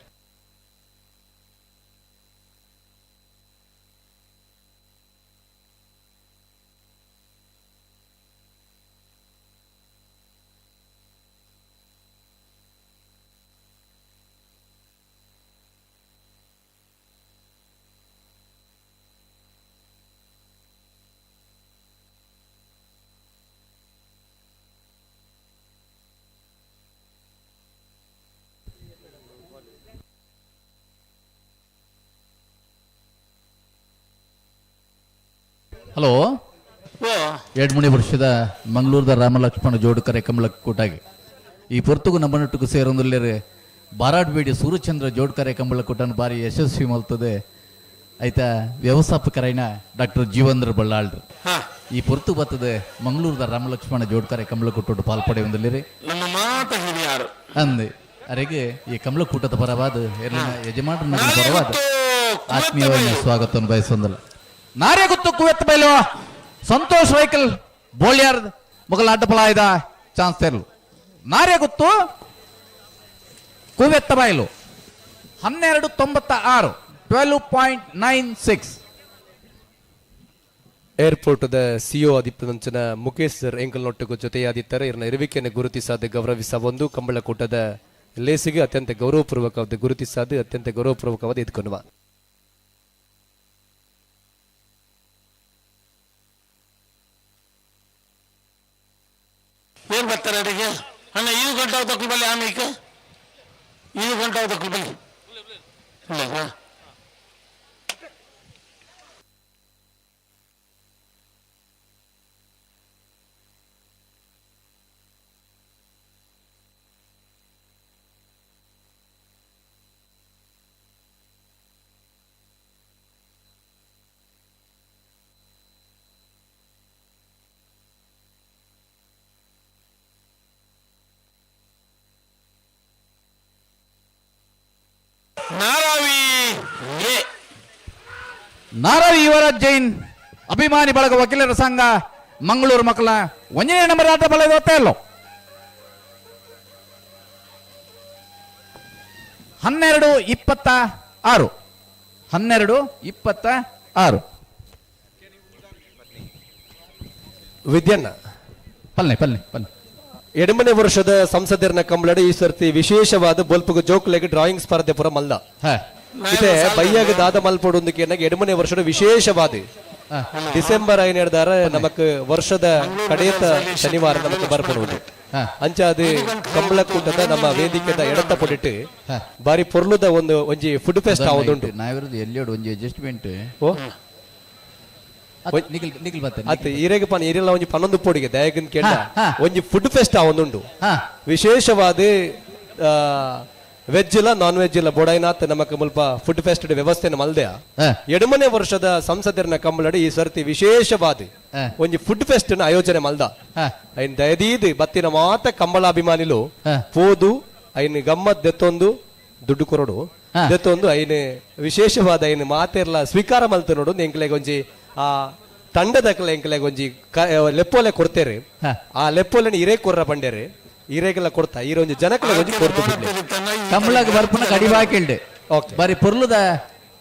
D: ಹಲೋ, 2 ವರ್ಷದ ಮಂಗಳೂರದ ರಾಮಲಕ್ಷ್ಮಣ ಜೋಡುಕರೆ ಕಂಬಳಕೂಟಾಗಿ ಈ ಪೊರ್ತುಗು ನಮ್ಮನೊಟ್ಟಿಗೂ ಸೇರೊಂದುಲ್ಲೇರೆ ಬಾರಾಡ್ಬೇಡಿ ಸೂರ್ಯಚಂದ್ರ ಜೋಡ್ಕರೆ ಕಂಬಳಕೂಟನ ಬಾರಿ ಯಶಸ್ವಿ ಮಲ್ತದೆ. ಆಯ್ತಾ ವ್ಯವಸ್ಥಾಪಕರೈನ ಡಾಕ್ಟರ್ ಜೀವಂದ್ರ ಬಳ್ಳಾಳ್ರು ಈ ಪೊರ್ತು ಬರ್ತದೆ ಮಂಗಳೂರದ ರಾಮಲಕ್ಷ್ಮಣ ಜೋಡ್ಕರೆ ಕಂಬಳಕೂಟ ಪಾಲ್ಪಡೆಯೊಂದುಲ್ಲೇರೆ ಅಂದೆ ಅರೆಗೆ ಈ ಕಮಲಕೂಟದ ಪರವಾದ ಯಜಮಾನರ ಪರವಾದ ಆತ್ಮೀಯವಾದ ಸ್ವಾಗತವನ್ನು ಬಯಸೊಂದಲ್ಲ. ನಾರೇ ಗುತ್ತು ಕುವೆತ್ತ ಬೈಲು ಸಂತೋಷ್ ವೆಹಿಕಲ್ ಬೋಳ್ಯಾರ್ ಮೊಗಲ ಅಡ್ಡಪಲಾಯ್ದ ಚಾನ್ಸ್ ತೆರಲು. Nare Guttu Kuvetta Bailu 12.96 12.96.
G: Airport the CO ಆದಿಪ್ಪದಂಚಿನ ಮುಖೇಶ್ sir ಎಂಕಲ್ ನೊಟ್ಟಿಗೂ ಜೊತೆಯಾದಿತ್ತಾರೆ. ಇವರನ್ನ ಇರುವಿಕೆಯನ್ನು ಗುರುತಿಸಾದ ಗೌರವಿಸ ಒಂದು ಕಂಬಳಕೂಟದ ಲೇಸಿಗೆ ಅತ್ಯಂತ ಗೌರವಪೂರ್ವಕವಾದ ಗುರುತಿಸಾದ ಅತ್ಯಂತ ಗೌರವಪೂರ್ವಕವಾದ ಎದ್ಕೊನುವ.
A: ಏನ್ ಬರ್ತಾರೆ ಅಡಿಗೆ ಅಣ್ಣ? 5 ಗಂಟೆ ತಕ್ಕಲು ಬಲ್ಲಿ ಆಮೇಲೆ 5 ಗಂಟೆ ತಕ್ಕಲು ಬಲ್ಲಿ ಇಲ್ಲ.
D: ನಾರಾವಿ ಯುವರಾಜ್ ಜೈನ್ ಅಭಿಮಾನಿ ಬಳಗ ವಕೀಲರ ಸಂಘ ಮಂಗಳೂರು ಮಕ್ಕಳ 1ನೇ ನಂಬರ್ ಆಟ ಬಲ ಓದ್ತಾ ಇಲ್ಲೋ. 12.26 12.26.
G: ವಿದ್ಯಣ್ಣ
D: ಪಲ್ನೆ ಪಲ್ನೆ ಪಲ್ನೆ
G: 8ನೇ ವರ್ಷದ ಸಂಸದರನ್ನ ಕಂಬಳಡಿ ಈ ಸರ್ತಿ ವಿಶೇಷವಾದ ಬೊಲ್ಪುಗ ಜೋಕ್ಲೆಗ್ ಡ್ರಾಯಿಂಗ್ ಸ್ಪರ್ಧೆ ಪುರ ಮಲ್ಲ ಇದೆ ಬೈಯಾಗ ದಾದ ಮಲ್ಪೊಡೊಂದಕ್ಕೆ 8ನೇ ವರ್ಷದ ವಿಶೇಷವಾದ ಡಿಸೆಂಬರ್ 5 ನಮಕ್ ವರ್ಷದ ಕಡೆಯತ ಶನಿವಾರ ನಮಕ್ ಬರ್ಪಡುವುದು. ಅಂಚಾದ ಕಂಬಳಕೂಟದ ನಮ್ಮ ವೇದಿಕೆದ ಎಡತ್ತ ಪೊಡಿಟ್ಟು ಬಾರಿ ಪೊರ್ಲುದ ಒಂದು ಒಂಜಿ ಫುಡ್ ಫೆಸ್ಟ್ ಆವುದುಂಟು.
D: ನಾವಿರೋದು ಎಲ್ಲಿಯೋಡು ಒಂಜಿ ಅಡ್ಜಸ್ಟ್ಮೆಂಟ್
G: ಈರೆಗೆ ಪನ್ ಈರೆಲ್ಲ ಒಂಜಿ 11 ಪೊಡಿಗೆ ದಯಗನ್ ಕೇಳ ಒಂಜಿ ಫುಡ್ ಫೆಸ್ಟ್ ಆವೊಂದುಂಡು. ವಿಶೇಷವಾದ ವೆಜ್ ಇಲ್ಲ ನಾನ್ ವೆಜ್ ಇಲ್ಲ ಬೋಡೈನಾಥ್ ನಮಕ್ ಮುಲ್ಪ ಫುಡ್ ಫೆಸ್ಟ್ ವ್ಯವಸ್ಥೆನ ಮಲ್ದೆ. ಎಡಮನೆ ವರ್ಷದ ಸಂಸದರನ ಕಂಬಳಡಿ ಈ ಸರ್ತಿ ವಿಶೇಷವಾದ ಒಂಜಿ ಫುಡ್ ಫೆಸ್ಟ್ ನ ಆಯೋಜನೆ ಮಲ್ದ. ಐನ್ ದಯದೀದ್ ಬತ್ತಿನ ಮಾತ ಕಂಬಳಾಭಿಮಾನಿಲು ಪೋದು ಐನ್ ಗಮ್ಮತ್ ದೆತ್ತೊಂದು ದುಡ್ಡು ಕೊರಡು ದೆತ್ತೊಂದು ಐನ್ ವಿಶೇಷವಾದ ಐನ್ ಮಾತೆರ್ಲ ಸ್ವೀಕಾರ ಮಲ್ತ ನೋಡು. ಎಂಕ್ಲೆಗ್ ಒಂಜಿ ಆ ತಂಡದಕ್ಲೆ ಎಂಕ್ಲೆಗ್ ಒಂಜಿ ಲೆಪ್ಪೋಲೆ ಕೊಡ್ತೇರೆ. ಆ ಲೆಪ್ಪೋಲೆನ ಇರೇ ಕೊರ್ರ ಪಂಡೇರೆ ಇರೇಗೆಲ್ಲ ಕೊಡ್ತಾ ಈರೊಂಜಿ ಜನಕ್ಲೆ ಒಂಜಿ ಕೊಡ್ತು.
D: ಕಂಬಳಗ್ ಬರ್ಪುನ ಕಡಿಬಾಕಿಲ್ಡೆ ಬಾರಿ ಪೊರ್ಲುದ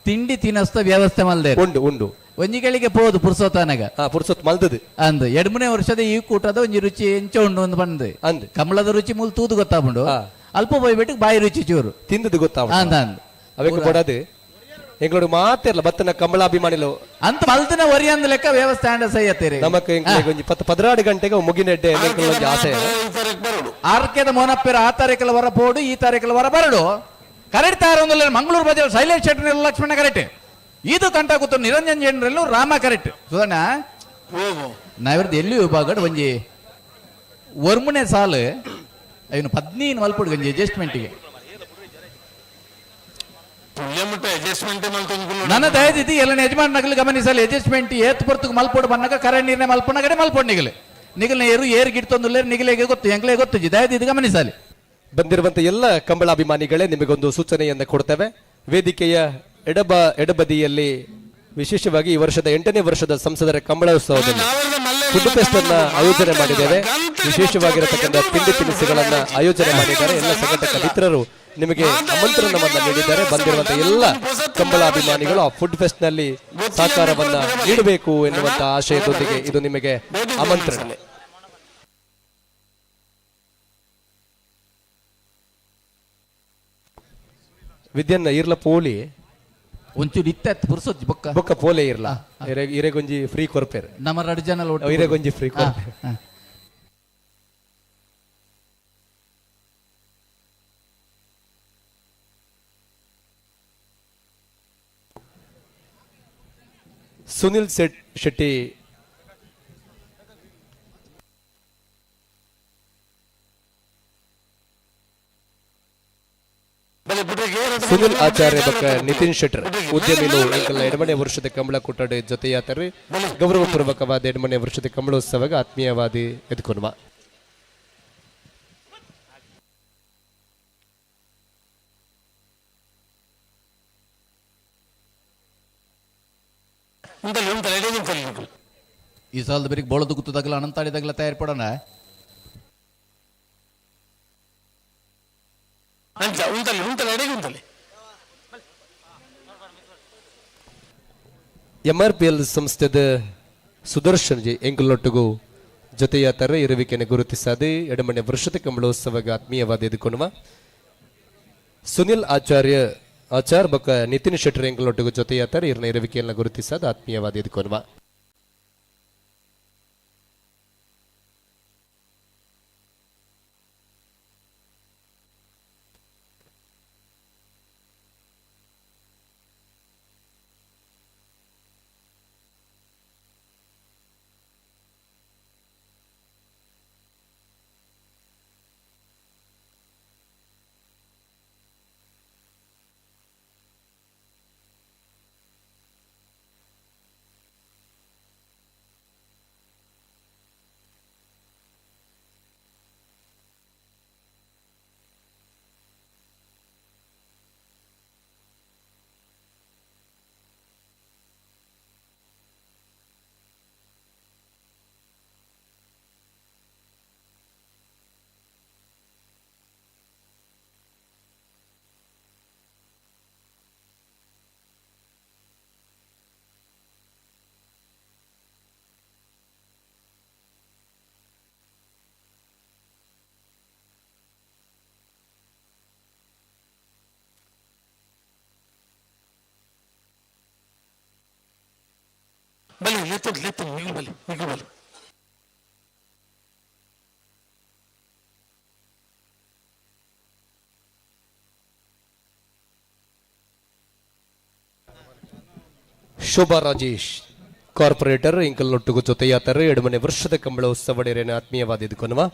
D: ತಿಂಡಿ ತಿನಸ್ತ ವ್ಯವಸ್ಥೆ ಮಲ್ದೆ
G: ಉಂಡು ಉಂಡು
D: ಒಂಜಿ ಗಳಿಗೆ ಪೋದು ಪುರ್ಸೋತಾನಗ
G: ಪುರ್ಸೋತ್ ಮಲ್ದದು
D: ಅಂದ್ ಎಡ್ಮನೆ ವರ್ಷದ ಈ ಕೂಟದ ಒಂಜಿ ರುಚಿ ಎಂಚ ಉಂಡು ಒಂದು ಬಂದು
G: ಅಂದ್
D: ಕಂಬಳದ ರುಚಿ ಮೂಲ ತೂದು ಗೊತ್ತಾಪುಂಡು ಅಲ್ಪ ಪೋಯ್ಬಿಟ್ಟು ಬಾಯಿ ರುಚಿ ಚೂರು
G: ತಿಂದದು ಗೊತ್ತಾವ
D: ಅಂದ ಅಂದ್
G: ಅವೆಕ್ ಕೊಡದು ಎಂಗಳೋಡು ಮಾತಿರ್ಲ ಬತ್ತನ ಕಂಬಳಾಭಿಮಾನಿಲು
D: ಅಂತ ಮಲ್ತನ ಒರಿ ಅಂದ ಲೆಕ್ಕ ವ್ಯವಸ್ಥೆ ಆಂಡ ಸೈಯತ್ತೀರಿ
G: ನಮಕ್ ಎಂಕ್ಲೆಗ್ ಒಂಜಿ 10-12 ಗಂಟೆಗೆ ಮುಗಿನೆಡ್ಡೆ ಎಂಕ್ಲೆ ಒಂಜಿ ಆಸೆ.
D: ಆರ್ಕೆದ ಮೋನಪ್ಪೆರ ಆ ತಾರೀಕಲ ವರ ಪೋಡು ಈ ತಾರೀಕಲ ವರ ಬರಡು ಕರೆಕ್ಟ್ ತಾರೊಂದು ಮಂಗಳೂರು ಬಜಾರ್ ಶೈಲೇಶ್ ಶೆಟ್ಟರ್ ಲಕ್ಷ್ಮಣ ಕರೆಕ್ಟ್ ಇದು ಕಂಟ ಕೂತು ನಿರಂಜನ್ ಜೇನ್ರಲ್ಲೂ ರಾಮ ಕರೆಕ್ಟ್ ಸುಧಣ್ಣ ನಾವಿರ್ದು ಎಲ್ಲಿ ವಿಭಾಗ ಒಂಜಿ ಒರ್ಮುನೆ ಸಾಲು ಐನು 15 ಮಲ್ಪುಡು ಗಂಜಿ ಅಡ್ಜಸ್ಟ್ಮೆಂಟ್ಗೆ ನನ್ನ ದಯದಿದ್ದು ಎಲ್ಲ ಯಜಮಾನ್ ನಗಲು ಗಮನಿಸಲಿ ಅಡ್ಜಸ್ಟ್ಮೆಂಟ್ ಏತ್ ಪೊರ್ತುಗ್ ಮಲ್ಪೋಡು ಬನ್ನಗ ಕರೆ ನೀರ್ನೆ ಮಲ್ಪುನ ಕಡೆ ಮಲ್ಪೋಡು ನಿಗಲು ನಿಗಲ್ನ ಏರು ಏರು ಗಿಡ್ತೊಂದುಲ್ಲೇರು ನಿಗಲೇಗೆ ಗೊತ್ತು ಎಂಗ್ಲೇ ಗೊತ್ತು ದಯದಿದ್ದು ಗಮನಿಸಲಿ.
G: ಬಂದಿರುವಂತ ಎಲ್ಲ ಕಂಬಳಾಭಿಮಾನಿಗಳೇ ನಿಮಗೊಂದು ಸೂಚನೆಯನ್ನು ಕೊಡ್ತೇವೆ. ವೇದಿಕೆಯ ಎಡಬದಿಯಲ್ಲಿ ವಿಶೇಷವಾಗಿ ಈ ವರ್ಷದ 8ನೇ ವರ್ಷದ ಸಂಸದರ ಕಂಬಳೋತ್ಸವದಲ್ಲಿ ಫುಡ್ ಫೆಸ್ಟ್ ಅನ್ನ ಆಯೋಜನೆ ಮಾಡಿದ್ದೇವೆ. ವಿಶೇಷವಾಗಿರತಕ್ಕಂಥ ತಿಂಡಿ ತಿನಿಸುಗಳನ್ನ ಆಯೋಜನೆ ಮಾಡಿದ್ದಾರೆ. ಎಲ್ಲ ಸಂಘಟಕ ಮಿತ್ರರು ನಿಮಗೆ ಆಮಂತ್ರಣವನ್ನ ನೀಡಿದ್ದಾರೆ. ಬಂದಿರುವಂತಹ ಎಲ್ಲ ಕಂಬಳಾಭಿಮಾನಿಗಳು ಆ ಫುಡ್ ಫೆಸ್ಟ್ ನಲ್ಲಿ ಸಹಕಾರವನ್ನ ನೀಡಬೇಕು ಎನ್ನುವಂತಹ ಆಶಯದೊಂದಿಗೆ ಇದು ನಿಮಗೆ ಆಮಂತ್ರಣ. ವಿದ್ಯನ್ನ ಇರ್ಲ ಪೋಲಿ
D: ಒಂಚೂರು ಇತ್ತ ಪುರ್ಸೊಜ್ಜಿ ಬೊಕ್ಕ
G: ಬೊಕ್ಕ ಪೋಲೆ ಇರ್ಲ ಇರೆಗೊಂಜಿ ಫ್ರೀ ಕೊರ್ಪೇರು
D: ನಮ್ಮ ಎರಡು ಜನ
G: ಇರೆಗೊಂಜಿ ಫ್ರೀ ಕೊರ್ಪೇರು. ಸುನಿಲ್ ಶೆಟ್ಟಿ ಸುನಿಲ್ ಆಚಾರ್ಯ ಬಕ್ಕ ನಿತಿನ್ ಶೆಟ್ಟರ್ ಉದ್ಯಮಿಲು ಎಂಕಲ್ನ ಎಡಮನೆ ವರ್ಷದ ಕಂಬಳ ಕೊಟ್ಟಡೆ ಜೊತೆಯಾತರು ಗೌರವಪೂರ್ವಕವಾದ ಎಡಮನೆ ವರ್ಷದ ಕಂಬಳೋತ್ಸವಗ ಆತ್ಮೀಯವಾದಿ ಎದ್ಕೊನುವ.
D: ಈ ಸಾಲದ ಬೇರೆ ಬೋಳದ ಗುತ್ತದಾಗಲ ಅನಂತಾಡಿದಾಗಲ ತಯಾರಿ ಪಡೋಣ.
G: ಎಂಆರ್ಪಿಎಲ್ ಸಂಸ್ಥೆದ ಸುದರ್ಶನ್ ಜಿ ಎಂಕಲ್ನೊಟ್ಟಿಗೂ ಜೊತೆಯಾತರ ಇರುವಿಕೆಯನ್ನು ಗುರುತಿಸದೆ ಎಡಮನೆ ವರ್ಷದ ಕಂಬಳೋತ್ಸವಗ ಆತ್ಮೀಯವಾದ ಎದುಕೊನುವ ಸುನಿಲ್ ಆಚಾರ್ ಬೊಕ್ಕ ನಿತಿನ್ ಶೆಟ್ಟರ್ ಎಂಕಲ್ನೊಟ್ಟಿಗೂ ಜೊತೆಯಾತರ ಇರನ ಇರುವಿಕೆಯನ್ನು ಗುರುತಿಸದ ಆತ್ಮೀಯವಾದ ಎದುಕೊನುವ.
A: ಬಲಿ ಲೆತ್ತೊಂದು ಲೆತ್ತೊಂದು ನೀವು ಬಲಿ ನೀವು ಬಲಿ.
G: ಶೋಭಾ ರಾಜೇಶ್ ಕಾರ್ಪೊರೇಟರ್ ಇಂಕಲ್ನೊಟ್ಟಿಗೂ ಜೊತೆಯಾತರು ಎಡಮನೆ ವರ್ಷದ ಕಂಬಳೋತ್ಸವ ಡೇರೇನ ಆತ್ಮೀಯವಾದ ಎದುಕೊನುವ.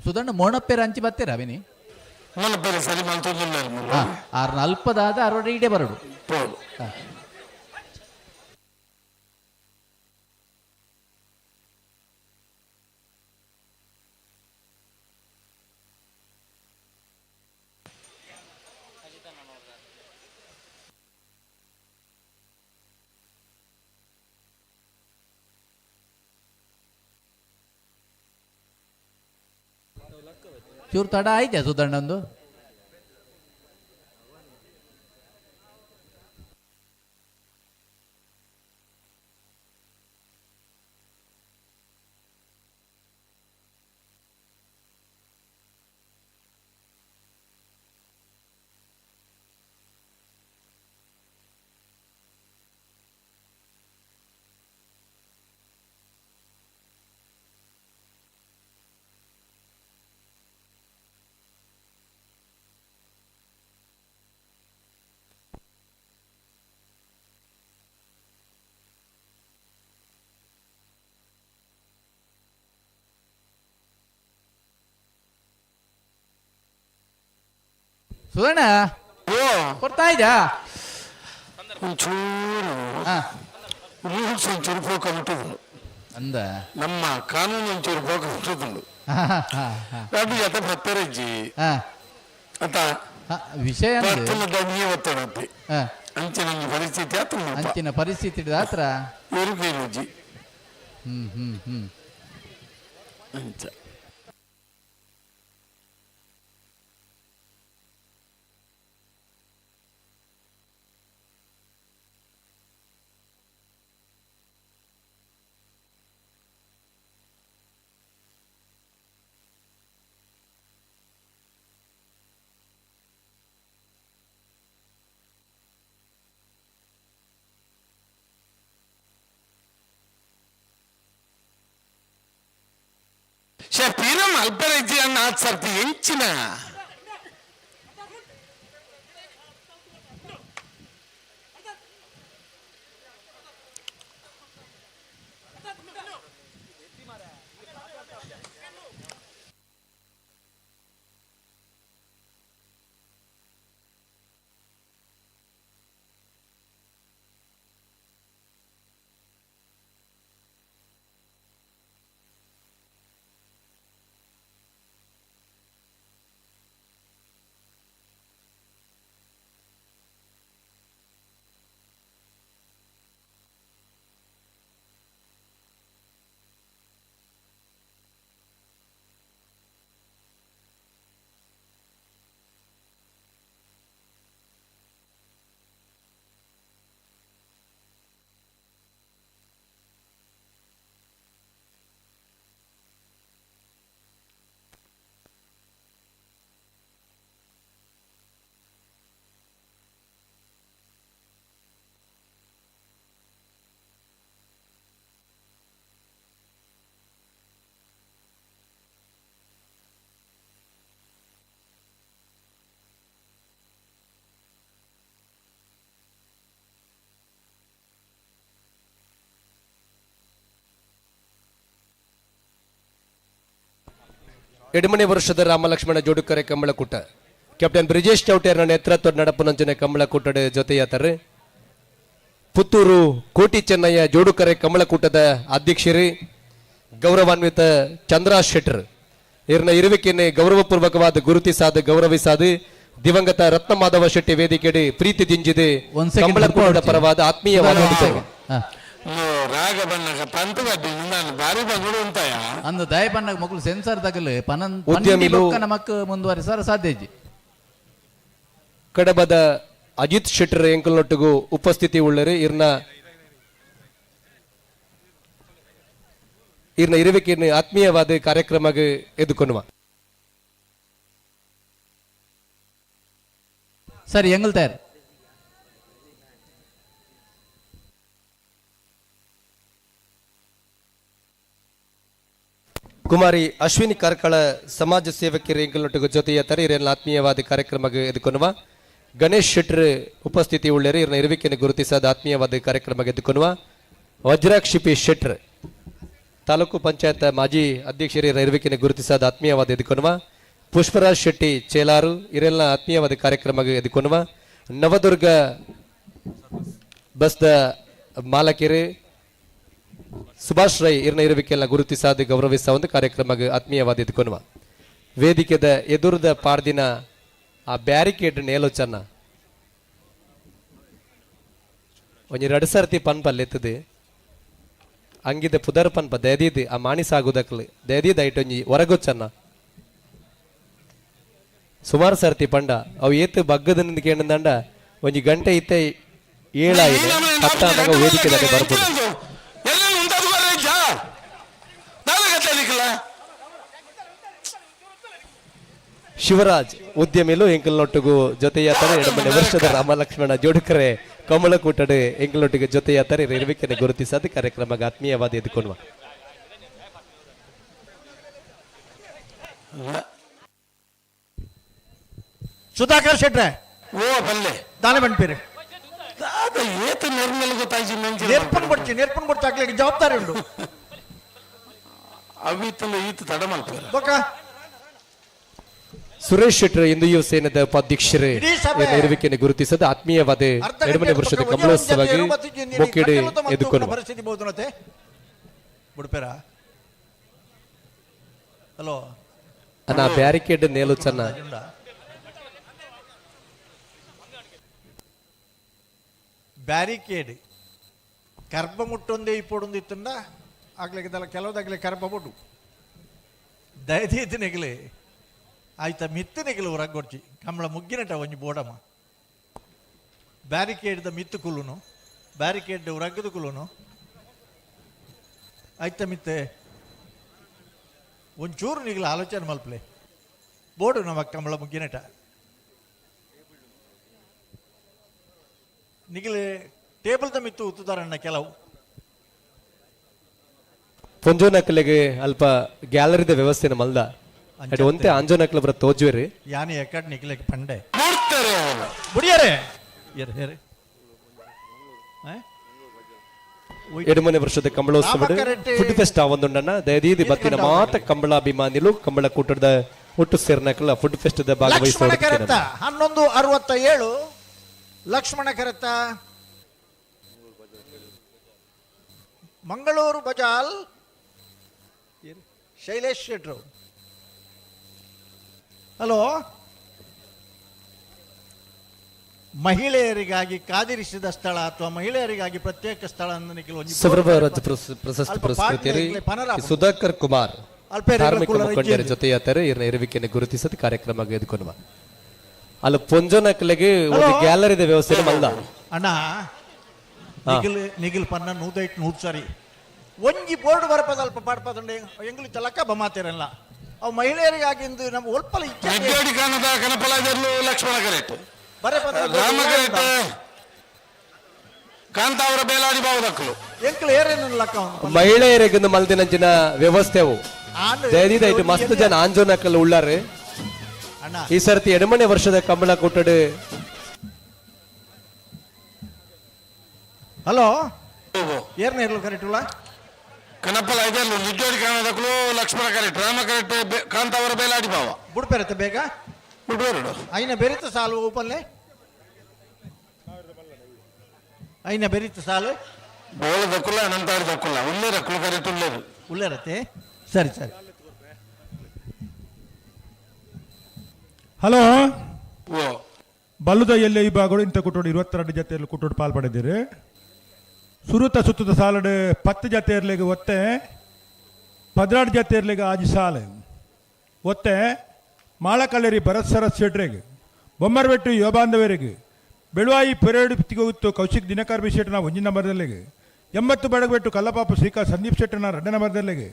D: Sudanna ಮೋಣಪ್ಪೇರ ಅಂಚಿ ಬತ್ತೀರ ಅವಿನಿ
A: ಮೋಣಪ್ಪೇರ ಸರಿ ಮಲ್ತೊಂದುಲ್ಲೆರ್.
D: ಆರ್ನ ಅಲ್ಪದಾದ ಅರವಡೆ ಇಡೆ ಬರಡು.
A: ಪೋಡು.
D: ಚೂರು ತಡ ಆಯ್ತಾ ಸುದಣ್ಣಂದು? ಸುಧಣ್ಣ ಕೊಡ್ತಾ ಇದ್ಯಾ?
A: ಒಂಚೂರು ರೂಲ್ಸ್ ಒಂಚೂರು ಪೋಕ ಮುಟ್ಟುದು.
D: ಅಂದ
A: ನಮ್ಮ ಕಾನೂನು ಒಂಚೂರು ಪೋಕ ಮುಟ್ಟುದುಂಡು. ಅದು ಜತ ಭತ್ತರಜ್ಜಿ ಅಂತ
D: ವಿಷಯ ಅಂದ್ರೆ
A: ದಣಿಯ ಒತ್ತಡತ್ತೆ ಅಂಚಿನ ಒಂಜಿ ಪರಿಸ್ಥಿತಿ ಆತು.
D: ಅಂಚಿನ ಪರಿಸ್ಥಿತಿ ಆತ್ರ
A: ಇರುಜಿ.
D: ಹ್ಮ್ ಹ್ಮ್ ಹ್ಮ್
A: ಅಂಚ ಪಿರಮ್ ಅಲ್ಪರಜ್ಜಿ ಅನ್ನ ಆತ್ ಸರ್ತಿ ಎಂಚಿನ
G: ಎಡಮನೆ ವರ್ಷದ ರಾಮಲಕ್ಷ್ಮಣ ಜೋಡುಕರೆ ಕಂಬಳಕೂಟ ಕ್ಯಾಪ್ಟನ್ ಬ್ರಿಜೇಶ್ ಚೌಟೇರ್ನ ನೇತೃತ್ವದ ನಡಪುನಂಚನೆ ಕಂಬಳಕೂಟದ ಜೊತೆಯಾತರು. ಪುತ್ತೂರು ಕೋಟಿ ಚೆನ್ನಯ್ಯ ಜೋಡುಕರೆ ಕಮಲಕೂಟದ ಅಧ್ಯಕ್ಷರು ಗೌರವಾನ್ವಿತ ಚಂದ್ರ ಶೆಟ್ಟರ್ ಇರ್ನ ಇರುವಿಕೆಯನ್ನು ಗೌರವಪೂರ್ವಕವಾದ ಗುರುತಿಸಾದ ಗೌರವಿಸಾದ ದಿವಂಗತ ರತ್ನಮಾಧವ ಶೆಟ್ಟಿ ವೇದಿಕೆಡೆ ಪ್ರೀತಿ ದಿಂಜಿದೆ ಕಮಲಕೂಟದ ಪರವಾದ ಆತ್ಮೀಯವಾದ
A: ರಾಗ ಬಣ್ಣಗ ಪಂತದ ನಾನು ಬಾರಿ ಬಂಗುಡು ಅಂತಾಯ
D: ಅಂದು ದಯ ಬಣ್ಣಗ ಮಕ್ಕಳು ಸೆನ್ಸರ್ ತಗಲು ಪನನ್
G: ಉದ್ಯಮಿಲು
D: ನಮಕ್ ಮುಂದುವರಿಸಾರ ಸಾಧ್ಯ ಇಜ್ಜಿ.
G: ಕಡಬದ ಅಜಿತ್ ಶೆಟ್ಟರ್ ಎಂಕಲ್ನೊಟ್ಟಿಗೂ ಉಪಸ್ಥಿತಿ ಉಳ್ಳರು. ಇರ್ನ ಇರ್ನ ಇರುವಿಕೆಯನ್ನು ಆತ್ಮೀಯವಾದ ಕಾರ್ಯಕ್ರಮಕ್ಕೆ ಎದುಕೊನುವ.
D: ಸರಿ ಎಂಗಲ್ ತಯಾರು.
G: ಕುಮಾರಿ ಅಶ್ವಿನಿ ಕಾರ್ಕಳ ಸಮಾಜ ಸೇವಕಿಯರ ಎಂಕಲ್ನೊಟ್ಟಿಗೂ ಜೊತೆಯ ತರ ಇರೆಲ್ಲ ಆತ್ಮೀಯವಾದ ಕಾರ್ಯಕ್ರಮಕ್ಕೆ ಎದುಕೊನುವ. ಗಣೇಶ್ ಶೆಟ್ಟರ್ ಉಪಸ್ಥಿತಿ ಉಳ್ಳರು. ಇರ್ನ ಇರುವಿಕೆಯನ್ನು ಗುರುತಿಸಾದ ಆತ್ಮೀಯವಾದ ಕಾರ್ಯಕ್ರಮಕ್ಕೆ ಎದುಕೊನುವ. ವಜ್ರಾಕ್ಷಿಪಿ ಶೆಟ್ಟರ್ Taluk panchayat ಮಾಜಿ ಅಧ್ಯಕ್ಷರೇ ರೈರ್ವಿಕಿನ ಗುರುತಿಸಾದ ಆತ್ಮೀಯವಾದ ಎದುಕೊನುವ ಪುಷ್ಪರಾಜ್ ಶೆಟ್ಟಿ ಚೇಲಾರು ಇರೆಲ್ಲ ಆತ್ಮೀಯವಾದ ಕಾರ್ಯಕ್ರಮ ಎದುಕೊನುವ ನವದುರ್ಗ ಬಸ್ದ ಮಾಲಕಿರು ಸುಭಾಷ್ ರೈ ಇರ್ನ ಇರುವಿಕೆಲ್ಲ ಗುರುತಿಸಾದ ಗೌರವಿಸ ಒಂದು ಕಾರ್ಯಕ್ರಮ ಆತ್ಮೀಯವಾದ ಎದುಕೊನುವ ವೇದಿಕೆದ ಎದುರುದ ಪಾರ್ದಿನ ಆ ಬ್ಯಾರಿಕೇಡ್ ನೇಲೋಚನ್ನ ಒಂಜಿ ರಡ್ ಸರ್ತಿ ಪನ್ಪಲ್ಲೆತ್ತದೆ ಅಂಗಿದ ಪುದರ್ ಪನ್ಪ ದಯದೀದ್ ಆ ಮಾಣಿ ಸಾಗುದಕ್ಲು ದಯದೀದ್ ಐಟ್ ಒಂಜಿ ಹೊರಗೊಚ್ಚನ್ನ ಸುಮಾರು ಸರ್ತಿ ಪಂಡ ಅವು ಏತ್ ಬಗ್ಗದ ಕೇಂದಂಡ ಒಂಜಿ ಗಂಟೆ ಇತ್ತೆ ಏಳಾಯಿದೆ ಹತ್ತಾದಾಗ ವೇದಿಕೆ ಬರ್ಬೋದು. ಶಿವರಾಜ್ ಉದ್ಯಮಿಲು ಎಂಕಲ್ನೊಟ್ಟಿಗೂ ಜೊತೆಯಾತಾರೆ ಎಡಮನೆ ವರ್ಷದ ರಾಮಲಕ್ಷ್ಮಣ ಜೋಡುಕರೆ ಕಮಲಕೂಟಡು ಎಂಕಲ್ನೊಟ್ಟಿಗೆ ಜೊತೆಯಾತಾರೆ ಇರುವಿಕೆನೆ ಗುರುತಿಸಾದ ಕಾರ್ಯಕ್ರಮ ಆತ್ಮೀಯವಾದ ಎದುಕೊನುವ.
K: ಸುಧಾಕರ್ ಶೆಟ್ರೆ
A: ಓ ಬಲ್ಲೆ
K: ದಾನೆ ಬಂಡ್ಪೀರಿ
A: ದಾದ ಏತ ನಿರ್ಮಲ ಗೊತ್ತಾಯ್ತು ಮಂಚಿ
K: ನೆರ್ಪನ್ ಕೊಡ್ಚಿ ನೆರ್ಪನ್ ಕೊಡ್ಚಿ ಹಾಕ್ಲಿಕ್ಕೆ ಜವಾಬ್ದಾರಿ ಉಂಟು.
A: ಅವಿತ್ತಲ್ಲ ಈತ ತಡ ಮಲ್ಪೇರ.
K: ಬೊಕ್ಕ
G: ಸುರೇಶ್ ಶೆಟ್ಟರ್ ಹಿಂದೂ ಯುವ ಸೇನದ ಉಪಾಧ್ಯಕ್ಷರೇ
K: ಇಡೀ ಸಭೆ
G: ಇರುವಿಕೆಯನ್ನು ಗುರುತಿಸದ ಆತ್ಮೀಯವಾದ
K: ಅರ್ಧ
G: ಎರಡನೇ
K: ಗಂಟೆ
G: ವರ್ಷದ
K: ಬೊಕ್ಕ
G: ಕಮಲೋತ್ಸವವಾಗಿ
K: ಒಂಜಿ ಒಂಜಿ
G: ಮೊಕ್ಕಿಡೆ
K: ಕಟ್ಟಲು ಮತ್ತು
G: ಎದುಕೊನುವ.
K: ಪರಿಸ್ಥಿತಿ ಬೋಧನತೆ ಬಿಡ್ಪೇರ ಹಲೋ
G: ಅಣ್ಣ ಬ್ಯಾರಿಕೇಡ್ ನೇಲು ಚನ್ನ
K: ಬ್ಯಾರಿಕೇಡ್ ಕರ್ಬ ಮುಟ್ಟೊಂದೇ ಇಪ್ಪೊಡೊಂದು ಇತ್ತಂಡ ಆಗ್ಲಿಕ್ಕೆ ಕೆಲವುದಾಗ್ಲಿ ಕರ್ಬ ಮುಟ್ಟು ದಯದೀತಿ ನೆಗಲಿ ಆಯ್ತ ಮಿತ್ತು ನೆಗಲು ಹೊರಗೊಡ್ಚಿ ಕಮಲ ಮುಗ್ಗಿನಟ ಒಂಜಿ ಬೋಡಮ್ಮ ಬ್ಯಾರಿಕೇಡ್ದ ಮಿತ್ತು ಕುಲ್ಲುನು ಬ್ಯಾರಿಕೇಡ್ ಉರಗ್ಗದ ಕುಲ್ಲುನು ಆಯ್ತ ಮಿತ್ತೆ ಒಂಚೂರು ನಿಗಲ ಆಲೋಚನೆ ಮಲ್ಪಲೆ ಬೋಡು ನಮ್ಮ ಕಮಲ ಮುಗ್ಗಿನಟ ನಿಗಲೆ ಟೇಬಲ್ದ ಮಿತ್ತು ಉತ್ತುದಾರಣ್ಣ ಕೆಲವು
G: ಪೊಂಜೋನಕಲೆಗೆ ಅಲ್ಪ ಗ್ಯಾಲರಿದ ವ್ಯವಸ್ಥೆನ ಮಲ್ದ ಅಡ್ ಒಂತೆ ಆಂಜೋನಕಲ ಬರ ತೋಜುವೆರಿ
K: ಯಾನೆ ಎಕ್ಕಡ್ ನಿಗಲೆಗೆ ಪಂಡೆ
A: ಮೂಡ್ತಾರೆ
K: ಬುಡಿಯರೆ ಏರ್ ಹೇರೆ
G: ಎಡಮನೆ ವರ್ಷದ ಕಂಬಳೋತ್ಸವ ಫುಡ್ ಫೆಸ್ಟ್ ಒಂದುಂಡಣ್ಣ ದಯದೀದಿ ಬತ್ತಿನ ಮಾತ ಕಂಬಳಾಭಿಮಾನಿಲು ಕಂಬಳ ಕೂಟದ ಒಟ್ಟು ಸೇರ್ನಕಲ food fest the
K: Lakshmana ಕರೆತ್ತ 11:67 Lakshmana correct Mangaluru Bajal Shailesh ಶೆಟ್ರು. ಹಲೋ, ಮಹಿಳೆಯರಿಗಾಗಿ ಕಾದಿರಿಸಿದ ಸ್ಥಳ ಅಥವಾ ಮಹಿಳೆಯರಿಗಾಗಿ ಪ್ರತ್ಯೇಕ ಸ್ಥಳ
G: ಸೌರಭ ಪ್ರಶಸ್ತಿ ಪುರಸ್ಕೃತರು ಸುಧಾಕರ್ ಕುಮಾರ್ ಧಾರ್ಮಿಕ ಮುಖಂಡರ ಜೊತೆಯಾತಾರೆ ಇರುವಿಕೆಯನ್ನು ಗುರುತಿಸದ ಕಾರ್ಯಕ್ರಮ ಎದುಕೊನುವ ಅಲ್ಲ ಪೊಂಜೋನಕಲೆಗೆ ಒಂದು ಗ್ಯಾಲರಿದ ವ್ಯವಸ್ಥೆ ಮಲ್ದ
K: ಅಣ್ಣ ನಿಗಿಲ್ ನಿಗಿಲ್ ಪನ್ನ ನೂದೈಟ್ ನೂದು ಸಾರಿ ಒಂಜಿ ಬೋರ್ಡ್ ಬರಪದ ಅಲ್ಪ ಪಾಡ್ಪದಂಡೆ ಎಂಗ್ಲಿ ತಲಕ ಬಮಾತಿರಲ್ಲ ಅವು ಮಹಿಳೆಯರಿಗಾಗಿ ಇಂದು ನಮ್ಮ ಒಲ್ಪಲ ಇಚ್ಛೆ
A: ಲಕ್ಷ್ಮಣ ಕರೆಕ್ಟ್ ರಾಮ ಕರೆಕ್ಟ್ ಕಾಂತಾವರ ಬೇಲಾಡಿ ಬಾವುದಕ್ಕಲು
K: ಎಂಕ್ಲು ಏರೇನು ಲಕ್ಕ
G: ಮಹಿಳೆಯರಿಗೆ ಮಲ್ದಿನಂಚಿನ ವ್ಯವಸ್ಥೆ ಅವು ಜಯದೀದ ಇಟ್ಟು ಮಸ್ತ್ ಜನ ಆಂಜೋನಕಲ್ ಉಳ್ಳಾರು. ಈ ಸರ್ತಿ ಎಡಮನೆ ವರ್ಷದ ಕಂಬಳ ಕೊಟ್ಟಡು.
K: ಹಲೋ, ಏರ್ನ ಇರ್ಲು ಕರೆಕ್ಟ್ ಉಲ್ಲ
A: ಕನಪಲ ಇದೆಲ್ಲ ನಿಡ್ಡೋಡಿ ಕಾಣದಕ್ಕಲು ಲಕ್ಷ್ಮಣ ಕರೆಕ್ಟ್ ರಾಮ ಕರೆಕ್ಟ್ ಕಾಂತಾವರ ಬೇಲಾಡಿ ಬಾವ
K: ಬುಡ್ಪೆರತ್ತೆ ಬೇಗ
A: ಬಿಡ್ಬೇರಡು
K: ಐನ ಬೆರಿತ ಸಾಲು ಓಪನ್ಲೆ ಐನ ಬೆರಿತ ಸಾಲು
A: ಬೋಳ ದಕ್ಕುಲ್ಲ ಅನಂತಾರ ದಕ್ಕುಲ್ಲ ಉಳ್ಳೇರಕ್ಕಲು ಕರೆಕ್ಟ್ ಉಳ್ಳೇರು
K: ಉಳ್ಳೇರತ್ತೆ ಸರಿ ಸರಿ.
B: ಹಲೋ,
A: ಓ
B: ಬಲ್ಲುದ ಎಲ್ಲೆ ವಿಭಾಗಗಳು ಇಂಥ ಕುಟುಂಬ 22 ಜೊತೆಯಲ್ಲಿ ಕುಟುಂಬ ಪಾಲ್ ಪಡೆದಿರಿ. ಸುರುತ ಸುತ್ತದ ಸಾಲಡು 10 ಜೊತೆಯರ್ಲಿಗೆ ಒತ್ತೆ 16 ಜೊತೆಯರ್ಲಿಗೆ ಆಜಿ ಸಾಲು ಒತ್ತೆ ಮಾಳಕಲ್ಲೇರಿ ಭರತ್ ಸರಸ್ ಶೆಟ್ರಿಗೆ ಬೊಮ್ಮರಬೆಟ್ಟು ಯೋಬಾಂಧವರಿಗೆ ಬೆಳುವಾಯಿ ಪೆರೇಡು ಹೋಗಿತ್ತು ಕೌಶಿಕ್ ದಿನಕರ್ ಬಿ ಶೆಟ್ಟನ ಒಂಜಿನ ನಂಬರ್ದಲ್ಲಿಗೆ 80 ಬಡಗಬೆಟ್ಟು ಕಲ್ಲಪಾಪ ಶ್ರೀಕಾ ಸಂದೀಪ್ ಶೆಟ್ಟನ 2 ನಂಬರ್ದಲ್ಲಿಗೆ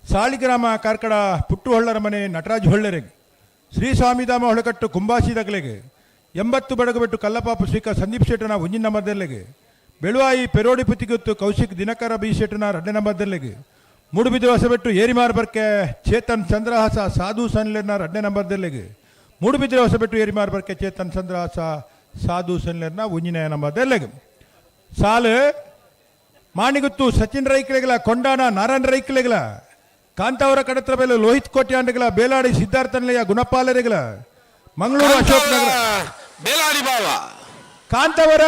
B: ಸಾಲಿಗ್ರಾಮ ಕಾರ್ಕಡ ಪುಟ್ಟು ಹೊಳ್ಳರ ಮನೆ ನಟರಾಜ್ ಹೊಳ್ಳರಿಗೆ ಶ್ರೀ ಸ್ವಾಮಿಧಾಮ ಹೊಳಕಟ್ಟು ಕುಂಬಾಸಿ ದಗಲಿಗೆ 80 ಬಡಗಬೆಟ್ಟು ಕಲ್ಲಪಾಪ ಶ್ರೀಕಾ ಸಂದೀಪ್ ಶೆಟ್ಟನ ಒಂಜಿನ ನಂಬರ್ದಲ್ಲಿಗೆ ಬೆಳುವಾಯಿ ಪೆರೋಡಿ ಪುತ್ತಿಗುತ್ತು ಕೌಶಿಕ್ ದಿನಕರ ಬಿ ಶೆಟ್ಟನ 2 ನಂಬರ್ದಲ್ಲಿಗೆ ಮೂಡುಬಿದಿರೆ ಹೊಸಬೆಟ್ಟು ಏರಿಮಾರ್ ಬರ್ಕೆ ಚೇತನ್ ಚಂದ್ರಹಾಸ ಸಾಧು ಸನ್ಲೆರ್ನ 2 ನಂಬರ್ದಲ್ಲಿಗೆ ಮೂಡುಬಿದಿರೆ ಹೊಸಬೆಟ್ಟು ಏರಿಮಾರ್ ಬರ್ಕೆ ಚೇತನ್ ಚಂದ್ರಹಾಸ ಸಾಧು ಸನ್ಲೆರ್ನ ಒಂಜಿನ ನಂಬರ್ದಲ್ಲಿಗೆ ಸಾಲು ಮಾಣಿಗುತ್ತು ಸಚಿನ್ ರೈಕ್ಲೆಗಳ ಕೊಂಡಾಣ ನಾರಾಯಣ ರೈಕ್ಲೆಗಳ ಕಾಂತಾವರ ಕಡತ್ರ ಮೇಲೆ ಲೋಹಿತ್ ಕೋಟ್ಯಾಂಡ್ಗಳ ಬೇಲಾಡಿ ಸಿದ್ಧಾರ್ಥನಲೆಯ ಗುಣಪಾಲರಿಗಳ ಮಂಗಳೂರು ಅಶೋಕ್ ನಗರ
A: ಬೇಲಾಡಿ ಬಾವ.
B: ಕಾಂತವರ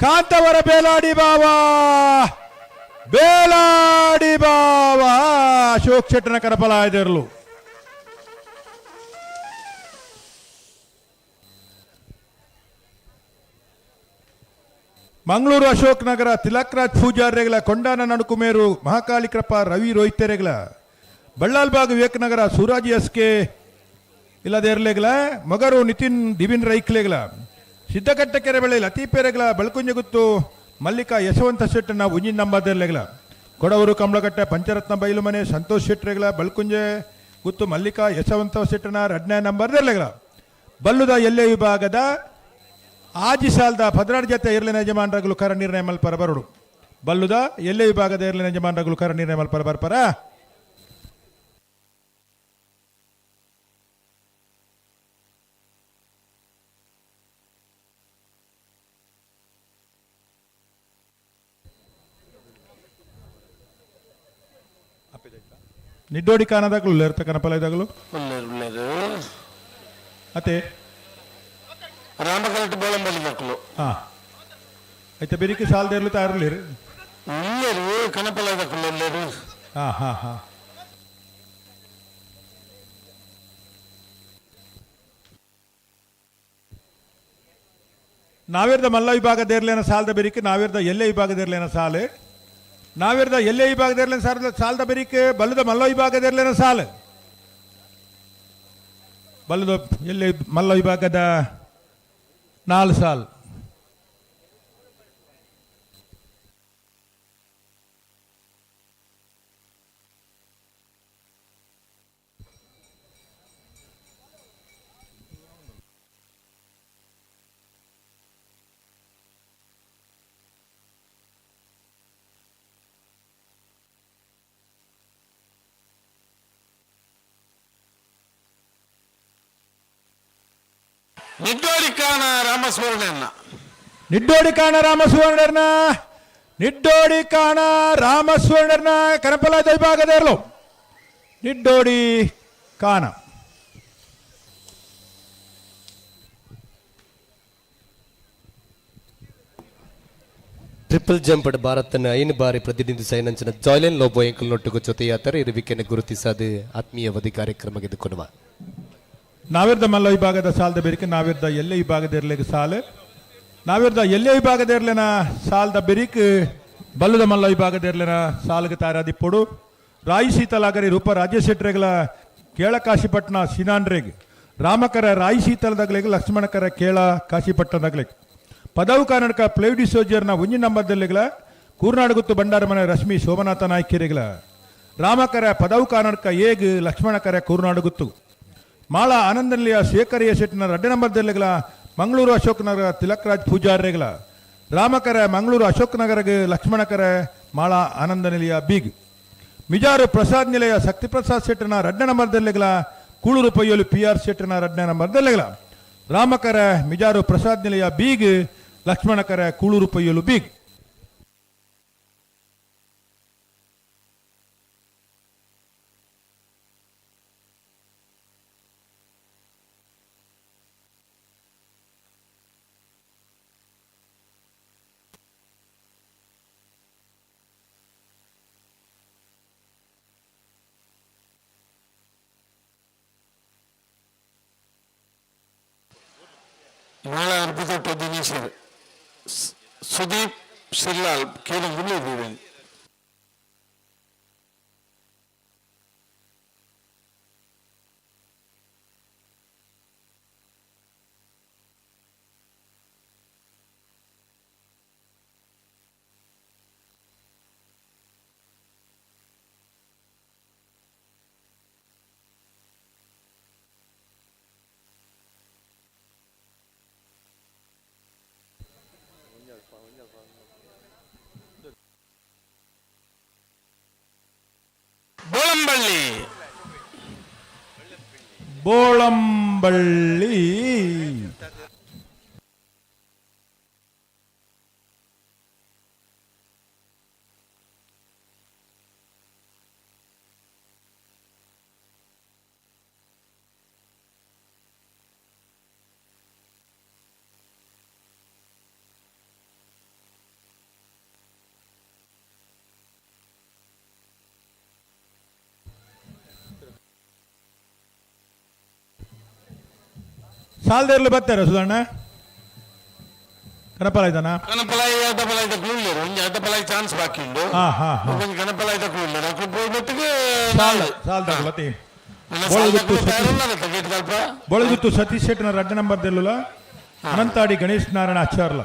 B: ಕಾಂತವರ ಬೇಲಾಡಿ ಬಾವ, ಬೇಲಾಡಿ ಬಾವ ಅಶೋಕ್ ಶೆಟ್ಟನ ಕರಪಲಾಯದಿರಲು. ಮಂಗಳೂರು ಅಶೋಕ್ ನಗರ ತಿಲಕ್ರಾಜ್ ಪೂಜಾರ್ರೆಗಳ ಕೊಂಡಾನ ನಡುಕುಮೇರು ಮಹಾಕಾಳಿ ಕೃಪಾ ರವಿ ರೋಹಿತೆರೆಗಳ ಬಳ್ಳಾಲ್ಬಾಗ್ ವಿವೇಕನಗರ ಸೂರಾಜ್ ಎಸ್ ಕೆ ಇಲ್ಲದೇರ್ಲೆಗಳ ಮಗರು ನಿತಿನ್ ದಿವಿನ್ ರೈಕ್ಲೆಗಳ ಸಿದ್ದಕಟ್ಟ ಕೆರೆ ಬಳ್ಳಿ ಲತೀಪೇರೆಗಳ ಬೆಳಕುಂಜಗುತ್ತು ಮಲ್ಲಿಕಾ ಯಶವಂತ ಶೆಟ್ಟನ ಉಂಜಿನ ನಂಬದರ್ಲೆಗಳ ಕೊಡವರು ಕಮಲಕಟ್ಟೆ ಪಂಚರತ್ನ ಬೈಲುಮನೆ ಸಂತೋಷ್ ಶೆಟ್ಟರೆಗಳ ಬೆಳಕುಂಜೆ ಗುತ್ತು ಮಲ್ಲಿಕಾ ಯಶವಂತ ಶೆಟ್ಟನ ರಡ್ನೇ ನಂಬರ್ದರ್ಲೆಗಳ ಬಲ್ಲುದ ಎಲ್ಲೆ ವಿಭಾಗದ ಆಜಿ ಸಾಲದ 12 ಜತೆ ಇರ್ಲಿನ ಯಜಮಾನರುಗಳು ಕರ ನಿರ್ಣಯ ಮಲ್ಪರ ಬರಡು. ಬಲ್ಲುದ ಎಲ್ಲೆ ವಿಭಾಗದ ಇರ್ಲಿನ ಯಜಮಾನರುಗಳು ಕರ ನಿರ್ಣಯ ಮಲ್ಪರ ಬರ್ಪರ. ನಿಡ್ಡೋಡಿ ಕಾನದಾಗಲು ಲೇರ್ತ ಕನಪಲ ಇದಾಗಲು ಅತೆ
A: ರಾಮಕಲ್ಟ್ ಬೋಳಂಬಲಿ ಮಕ್ಕಳು.
B: ಹಾ అయితే ಬೆರಿಕೆ ಸಾಲದೇರ್ಲು ತಾರಲಿರು.
A: ಉಲ್ಲೇರು ಕನಪಲ ದಕ್ಕಲು ಉಲ್ಲೇರು.
B: ಹಾ ಹಾ ಹಾ ನಾವೇರ್ದ ಮಲ್ಲ ವಿಭಾಗದೇರ್ಲೇನ ಸಾಲದ ಬೆರಿಕೆ, ನಾವೇರ್ದ ಎಲ್ಲೆ ವಿಭಾಗದೇರ್ಲೇನ ಸಾಲು, ನಾವೇರ್ದ ಎಲ್ಲೆ ವಿಭಾಗದೇರ್ಲೇನ ಸಾಲದ ಸಾಲದ ಬೆರಿಕೆ, ಬಲ್ಲದ ಮಲ್ಲ ವಿಭಾಗದೇರ್ಲೇನ ಸಾಲು, ಬಲ್ಲದ ಎಲ್ಲೆ ಮಲ್ಲ ವಿಭಾಗದ 4 ಸಾಲ್.
A: ನಿಡ್ಡೋಡಿ ಕಾಣ ರಾಮಸುವರ್ಣನ್ನ,
B: ನಿಡ್ಡೋಡಿ ಕಾಣ ರಾಮಸುವರ್ಣರ್ನ, ನಿಡ್ಡೋಡಿ ಕಾಣ ರಾಮಸುವರ್ಣರ್ನ ಕನಪಲ ವಿಭಾಗದ ನಿಡ್ಡೋಡಿ ಕಾಣ.
G: ಟ್ರಿಪಲ್ ಜಂಪ್ ಭಾರತನ 5 ಬಾರಿ ಪ್ರತಿನಿಧಿಸ ಜಾಯ್ಲೆನ್ ಲೋಬೋ ಎಂಕಲ್ ನೊಟ್ಟುಗು ಜೊತೆಯಾತರ ಇರುವಿಕೆಯನ್ನು ಗುರುತಿಸದು ಆತ್ಮೀಯವಧಿ ಕಾರ್ಯಕ್ರಮ ಕೊಡುವ.
B: ನಾವಿರ್ದ ಮಲ್ಲ ವಿಭಾಗದ ಸಾಲದ ಬೆರಿಕೆ, ನಾವಿರ್ದ ಎಲ್ಲೆ ವಿಭಾಗದ ಇರ್ಲಿಕ್ಕೆ ಸಾಲು, ನಾವಿರ್ದ ಎಲ್ಲೆ ವಿಭಾಗದ ಇರ್ಲಿನ ಸಾಲದ ಬೆರಿಕ್, ಬಲ್ಲದ ಮಲ್ಲ ವಿಭಾಗದ ಇರ್ಲಿನ ಸಾಲಿಗೆ ತಾರಾದಿಪ್ಪೊಡು. ರಾಯಿ ಶೀತಲಾಗರಿ ರೂಪ ರಾಜೇಶ್ ಶೆಟ್ಟರೆಗಳ ಕೇಳ ಕಾಶಿಪಟ್ಟಣ ಸಿನಾನ್ರೇಗ್, ರಾಮಕರ ರಾಯಿ ಶೀತಲದಗಲಿಗೆ, ಲಕ್ಷ್ಮಣಕರ ಕೇಳ ಕಾಶಿಪಟ್ಟಣದಗಲಿಗೆ, ಪದವು ಕರ್ನಾಟಕ ಪ್ಲೇವ್ ಡಿಸೋಜಿಯರ್ನ ಒಂಜಿ ನಂಬರ್ದಲ್ಲಿಗಳ ಕೂರ್ನಾಡುಗುತ್ತು ಭಂಡಾರಮನೆ ರಶ್ಮಿ ಶೋಭನಾಥ ನಾಯ್ಕೆರೆಗಳ, ರಾಮಕರ ಪದವು ಕರ್ನಾಟಕ ಏಗ್, ಲಕ್ಷ್ಮಣಕರ ಕೂರ್ನಾಡುಗುತ್ತು, ಮಾಳ ಆನಂದನಿಲಯ ಶೇಖರಿಯ ಶೆಟ್ಟಿನ ರಡ್ಡೆ ನಂಬರ್ದಲ್ಲಿಗಳ ಮಂಗಳೂರು ಅಶೋಕ್ ನಗರ ತಿಲಕ್ರಾಜ್ ಪೂಜಾರ್ರೆಗಳ, ರಾಮಕರ ಮಂಗಳೂರು ಅಶೋಕ್ ನಗರಗೆ, ಲಕ್ಷ್ಮಣಕರ ಮಾಳ ಆನಂದನಿಲಯ ಬೀಗ್, ಮಿಜಾರು ಪ್ರಸಾದ್ ನಿಲಯ ಶಕ್ತಿಪ್ರಸಾದ್ ಶೆಟ್ಟಿನ ರಡ್ಡೆ ನಂಬರ್ದಲ್ಲಿಗಳ ಕೂಳೂರು ಪಯ್ಯೋಲು ಪಿ ಆರ್ ಶೆಟ್ಟಿನ ರಡ್ಡೆ ನಂಬರ್ದಲ್ಲಿಗಳ, ರಾಮಕರ ಮಿಜಾರು ಪ್ರಸಾದ್ ನಿಲಯ ಬೀಗ್, ಲಕ್ಷ್ಮಣಕರ ಕೂಳೂರು ಪಯ್ಯೋಲು ಬೀಗ್.
A: ಮಾಳ ಅರ್ಪಿತೊಟ್ಟ ದಿನೇಶರ್ ಸುದೀಪ್ ಸಿಲ್ಲಾಲ್ ಕೇಳಂಗುಳ್ಳ. ಬೋಳಂಬಳ್ಳಿ
B: ಬೋಳಂಬಳ್ಳಿ. ಸಾಲ್ದೇರ್ಲು ಬರ್ತಾರೆ ಸುಧಣ್ಣ ಕನಪಲಾಯ್ದನ
A: ಕನಪಲಾಯಿ ಅಡ್ಡಪಲಾಯ್ದ ಕೂಡ್ಲೇರು ಒಂಜಿ ಅಡ್ಡಪಲಾಯಿ ಚಾನ್ಸ್ ಬಾಕಿ ಉಂಡು.
B: ಹಾ ಹಾ ಹಾ.
A: ಒಂಜಿ ಕನಪಲಾಯ್ದ ಕೂಡ್ಲೇರು ಅಕ್ಲು ಪೋಯ್ಬೊಟ್ಟಿಗೆ
B: ಸಾಲ್ ಸಾಲ್ದಾಗುಲತಿ. ಬೊಳಗುತ್ತು ಸತೀಶ್ ಶೆಟ್ಟಿನ ರಡ್ಡ ನಂಬರ್ ದೆಲ್ಲುಲ ಅನಂತಾಡಿ ಗಣೇಶ್ ನಾರಾಯಣ ಆಚಾರ್ಲ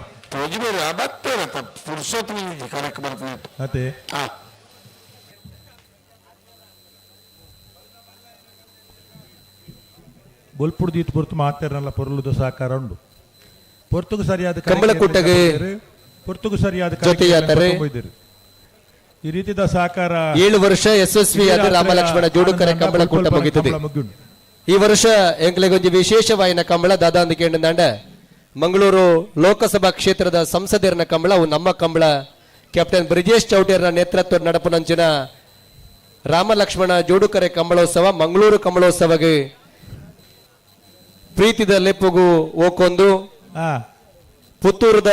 B: ಅತೆ. ಬೊಲ್ಪುಡು ದೀತ್ ಪೊರ್ತು ಮಾತೆರ್ನಲ್ಲ ಪೊರ್ಲುದ ಸಹಕಾರ ಉಂಡು. ಪೊರ್ತುಗು ಸರಿಯಾದ
G: ಕಂಬಳಕೂಟಗೆ
B: ಪೊರ್ತುಗು ಸರಿಯಾದ
G: ಜೊತೆಯಾದರೆ
B: ಈ ರೀತಿದ ಸಹಕಾರ
G: 7 ವರ್ಷ ಯಶಸ್ವಿಯಾದ ರಾಮಲಕ್ಷ್ಮಣ ಜೋಡುಕರೆ ಕಂಬಳಕೂಟ ಮುಗಿತದೆ. ಈ ವರ್ಷ ಎಂಕ್ಲೆಗೊಂಜಿ ವಿಶೇಷವಾಯಿನ ಕಂಬಳ ದಾದಾಂದಿಕೆಂಡ ಮಂಗಳೂರು ಲೋಕಸಭಾ ಕ್ಷೇತ್ರದ ಸಂಸದರನ ಕಂಬಳ, ಅವು ನಮ್ಮ ಕಂಬಳ ಕ್ಯಾಪ್ಟನ್ ಬ್ರಿಜೇಶ್ ಚೌಟೇರ್ನ ನೇತೃತ್ವ ನಡಪುನಂಚಿನ ರಾಮಲಕ್ಷ್ಮಣ ಜೋಡುಕರೆ ಕಂಬಳೋತ್ಸವ ಮಂಗಳೂರು ಕಂಬಳೋತ್ಸವಗೆ ಪ್ರೀತಿದ ಲೆಪ್ಪುಗು ಓಕೊಂದು ಪುತ್ತೂರದ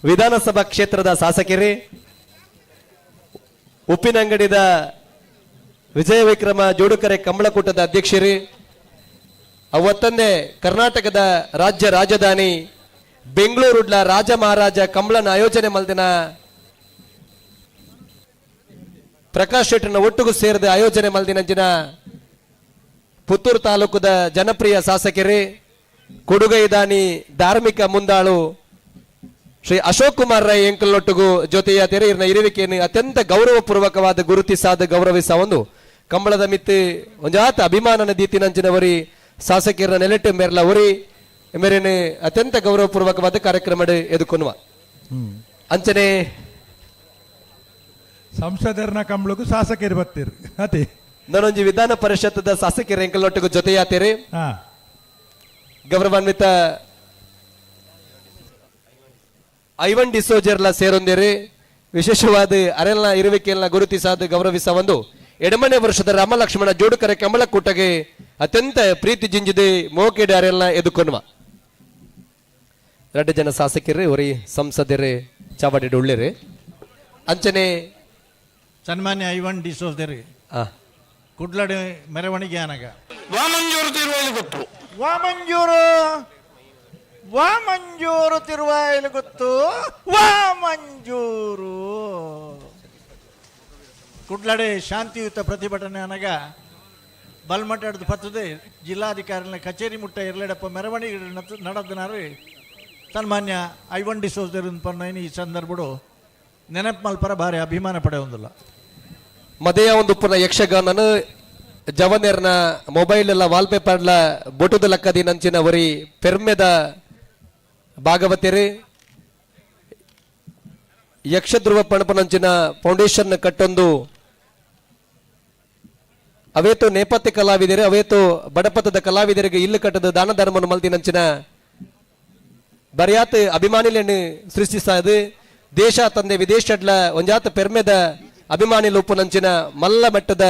G: ವಿಧಾನಸಭಾ ಕ್ಷೇತ್ರದ ಶಾಸಕರೇ, ಉಪ್ಪಿನಂಗಡಿದ ವಿಜಯ ವಿಕ್ರಮ ಜೋಡುಕರೆ ಕಂಬಳಕೂಟದ ಅಧ್ಯಕ್ಷರೇ, ಅವತ್ತಂದೇ ಕರ್ನಾಟಕದ ರಾಜ್ಯ ರಾಜಧಾನಿ ಬೆಂಗಳೂರುಡ್ಲ ರಾಜ ಮಹಾರಾಜ ಕಂಬಳನ ಆಯೋಜನೆ ಮಲ್ದಿನ ಪ್ರಕಾಶ್ ಶೆಟ್ಟರ್ನ ಒಟ್ಟಿಗೂ ಸೇರಿದ ಆಯೋಜನೆ ಮಲ್ದಿನಂಚಿನ ಪುತ್ತೂರು ತಾಲೂಕುದ ಜನಪ್ರಿಯ ಶಾಸಕರೇ, ಕೊಡುಗೈದಾನಿ ಧಾರ್ಮಿಕ ಮುಂದಾಳು ಶ್ರೀ ಅಶೋಕ್ ಕುಮಾರ್ ರೈ ಎಂಕಲ್ನೊಟ್ಟಿಗೂ ಜೊತೆಯ ತೆರೆ ಇರ್ನ ಇರುವಿಕೆಯನ್ನು ಅತ್ಯಂತ ಗೌರವಪೂರ್ವಕವಾದ ಗುರುತಿಸಾದ ಗೌರವಿಸ ಒಂದು ಕಂಬಳದ ಮಿತ್ತು ಒಂಜಾತ ಅಭಿಮಾನನ ದೀತಿನಂಚಿನವರಿ ಶಾಸಕಿಯರ ನೆಲೆಟ್ಟು ಮೇರ್ಲ ಒರಿ ಮೇರೇನೆ ಅತ್ಯಂತ ಗೌರವಪೂರ್ವಕವಾದ ಕಾರ್ಯಕ್ರಮ ಎದುಕೊನುವ ಅಂಚನೆ
B: ಸಂಸದರನ ಕಂಬಳಕ್ಕೂ ಶಾಸಕರು ಬರ್ತೀರಿ ಅತಿ
G: ನಾನೊಂಜಿ ವಿಧಾನ ಪರಿಷತ್ದ ಶಾಸಕರ ಎಂಕಲ್ನೊಟ್ಟಿಗೂ ಜೊತೆಯಾತೀರಿ. ಗೌರವಾನ್ವಿತ ಐವನ್ ಡಿಸೋಜರ್ಲ ಸೇರೊಂದಿರಿ. ವಿಶೇಷವಾದ ಅರೆಲ್ನ ಇರುವಿಕೆಯನ್ನ ಗುರುತಿಸಾದ ಗೌರವಿಸ ಒಂದು ಎಡಮನೆ ವರ್ಷದ ರಾಮಲಕ್ಷ್ಮಣ ಜೋಡುಕರೆ ಕಮಲಕೂಟಗೆ ಅತ್ಯಂತ ಪ್ರೀತಿ ಜಿಂಜಿದೆ ಮೋಕೆಡೆ ಅರೆಲ್ನ ಎದುಕೊನುವ ಎರಡು ಜನ ಶಾಸಕರು ಒರಿ ಸಂಸದರು ಚಾವಡಿ ಉಳ್ಳಿರಿ. ಅಂಚನೆ
K: ಸನ್ಮಾನ್ಯ ಐವನ್ ಡಿಸೋಜರ್ ಕುಡ್ಲಡೆ ಮೆರವಣಿಗೆ ಆನಗ
A: ವಾಮಂಜೂರು ತಿರುವಾಯಿಲು ಗೊತ್ತು,
K: ವಾಮಂಜೂರು ವಾಮಂಜೂರು ತಿರುವಾಯಿಲು ಗೊತ್ತು, ವಾಮಂಜೂರು ಕುಡ್ಲಡೆ ಶಾಂತಿಯುತ ಪ್ರತಿಭಟನೆ ಅನಗ ಬಲ್ಮಠದ ಪತ್ತದೆ ಜಿಲ್ಲಾಧಿಕಾರಿನ ಕಚೇರಿ ಮುಟ್ಟ ಇರ್ಲೆಡಪ್ಪ ಮೆರವಣಿಗೆ ನಡೆದನಾರು ಸನ್ಮಾನ್ಯ ಐವನ್ ಡಿಸೋಜರ್ ಪನ್ನ ಈ ಸಂದರ್ಭಡು ನೆನಪು ಮಲ್ಪರ ಭಾರಿ ಅಭಿಮಾನ ಪಡೆಯೊಂದಿಲ್ಲ.
G: ಮದೆಯ ಒಂದು ಪುನಃ ಯಕ್ಷಗಾನನು ಜವನೇರ್ನ ಮೊಬೈಲ್ ಎಲ್ಲ ವಾಲ್ಪೇಪರ್ಲ ಬೊಟುದ ಲಕ್ಕದಿ ನಂಚಿನ ಒರಿ ಪೆರ್ಮೆದ ಭಾಗವತಿರಿ ಯಕ್ಷಧ್ರುವ ಪಣಪನಂಚಿನ ಫೌಂಡೇಶನ್ ಕಟ್ಟೊಂದು ಅವೇತು ನೇಪಥ್ಯ ಕಲಾವಿದರು ಅವೇತು ಬಡಪತದ ಕಲಾವಿದರಿಗೆ ಇಲ್ಲು ಕಟ್ಟದ ದಾನ ಧರ್ಮವನ್ನು ಮಲ್ತಿನಂಚಿನ ಬರಿಯಾತ್ ಅಭಿಮಾನಿలను ಸೃಷ್ಟಿಸಾದು ದೇಶ ತಂದೆ ವಿದೇಶಡ್ಲ ಒಂಜಾತ ಪೆರ್ಮೆದ ಅಭಿಮಾನಿ ಲೂಪುನಂಚಿನ ಮಲ್ಲ ಮಟ್ಟದ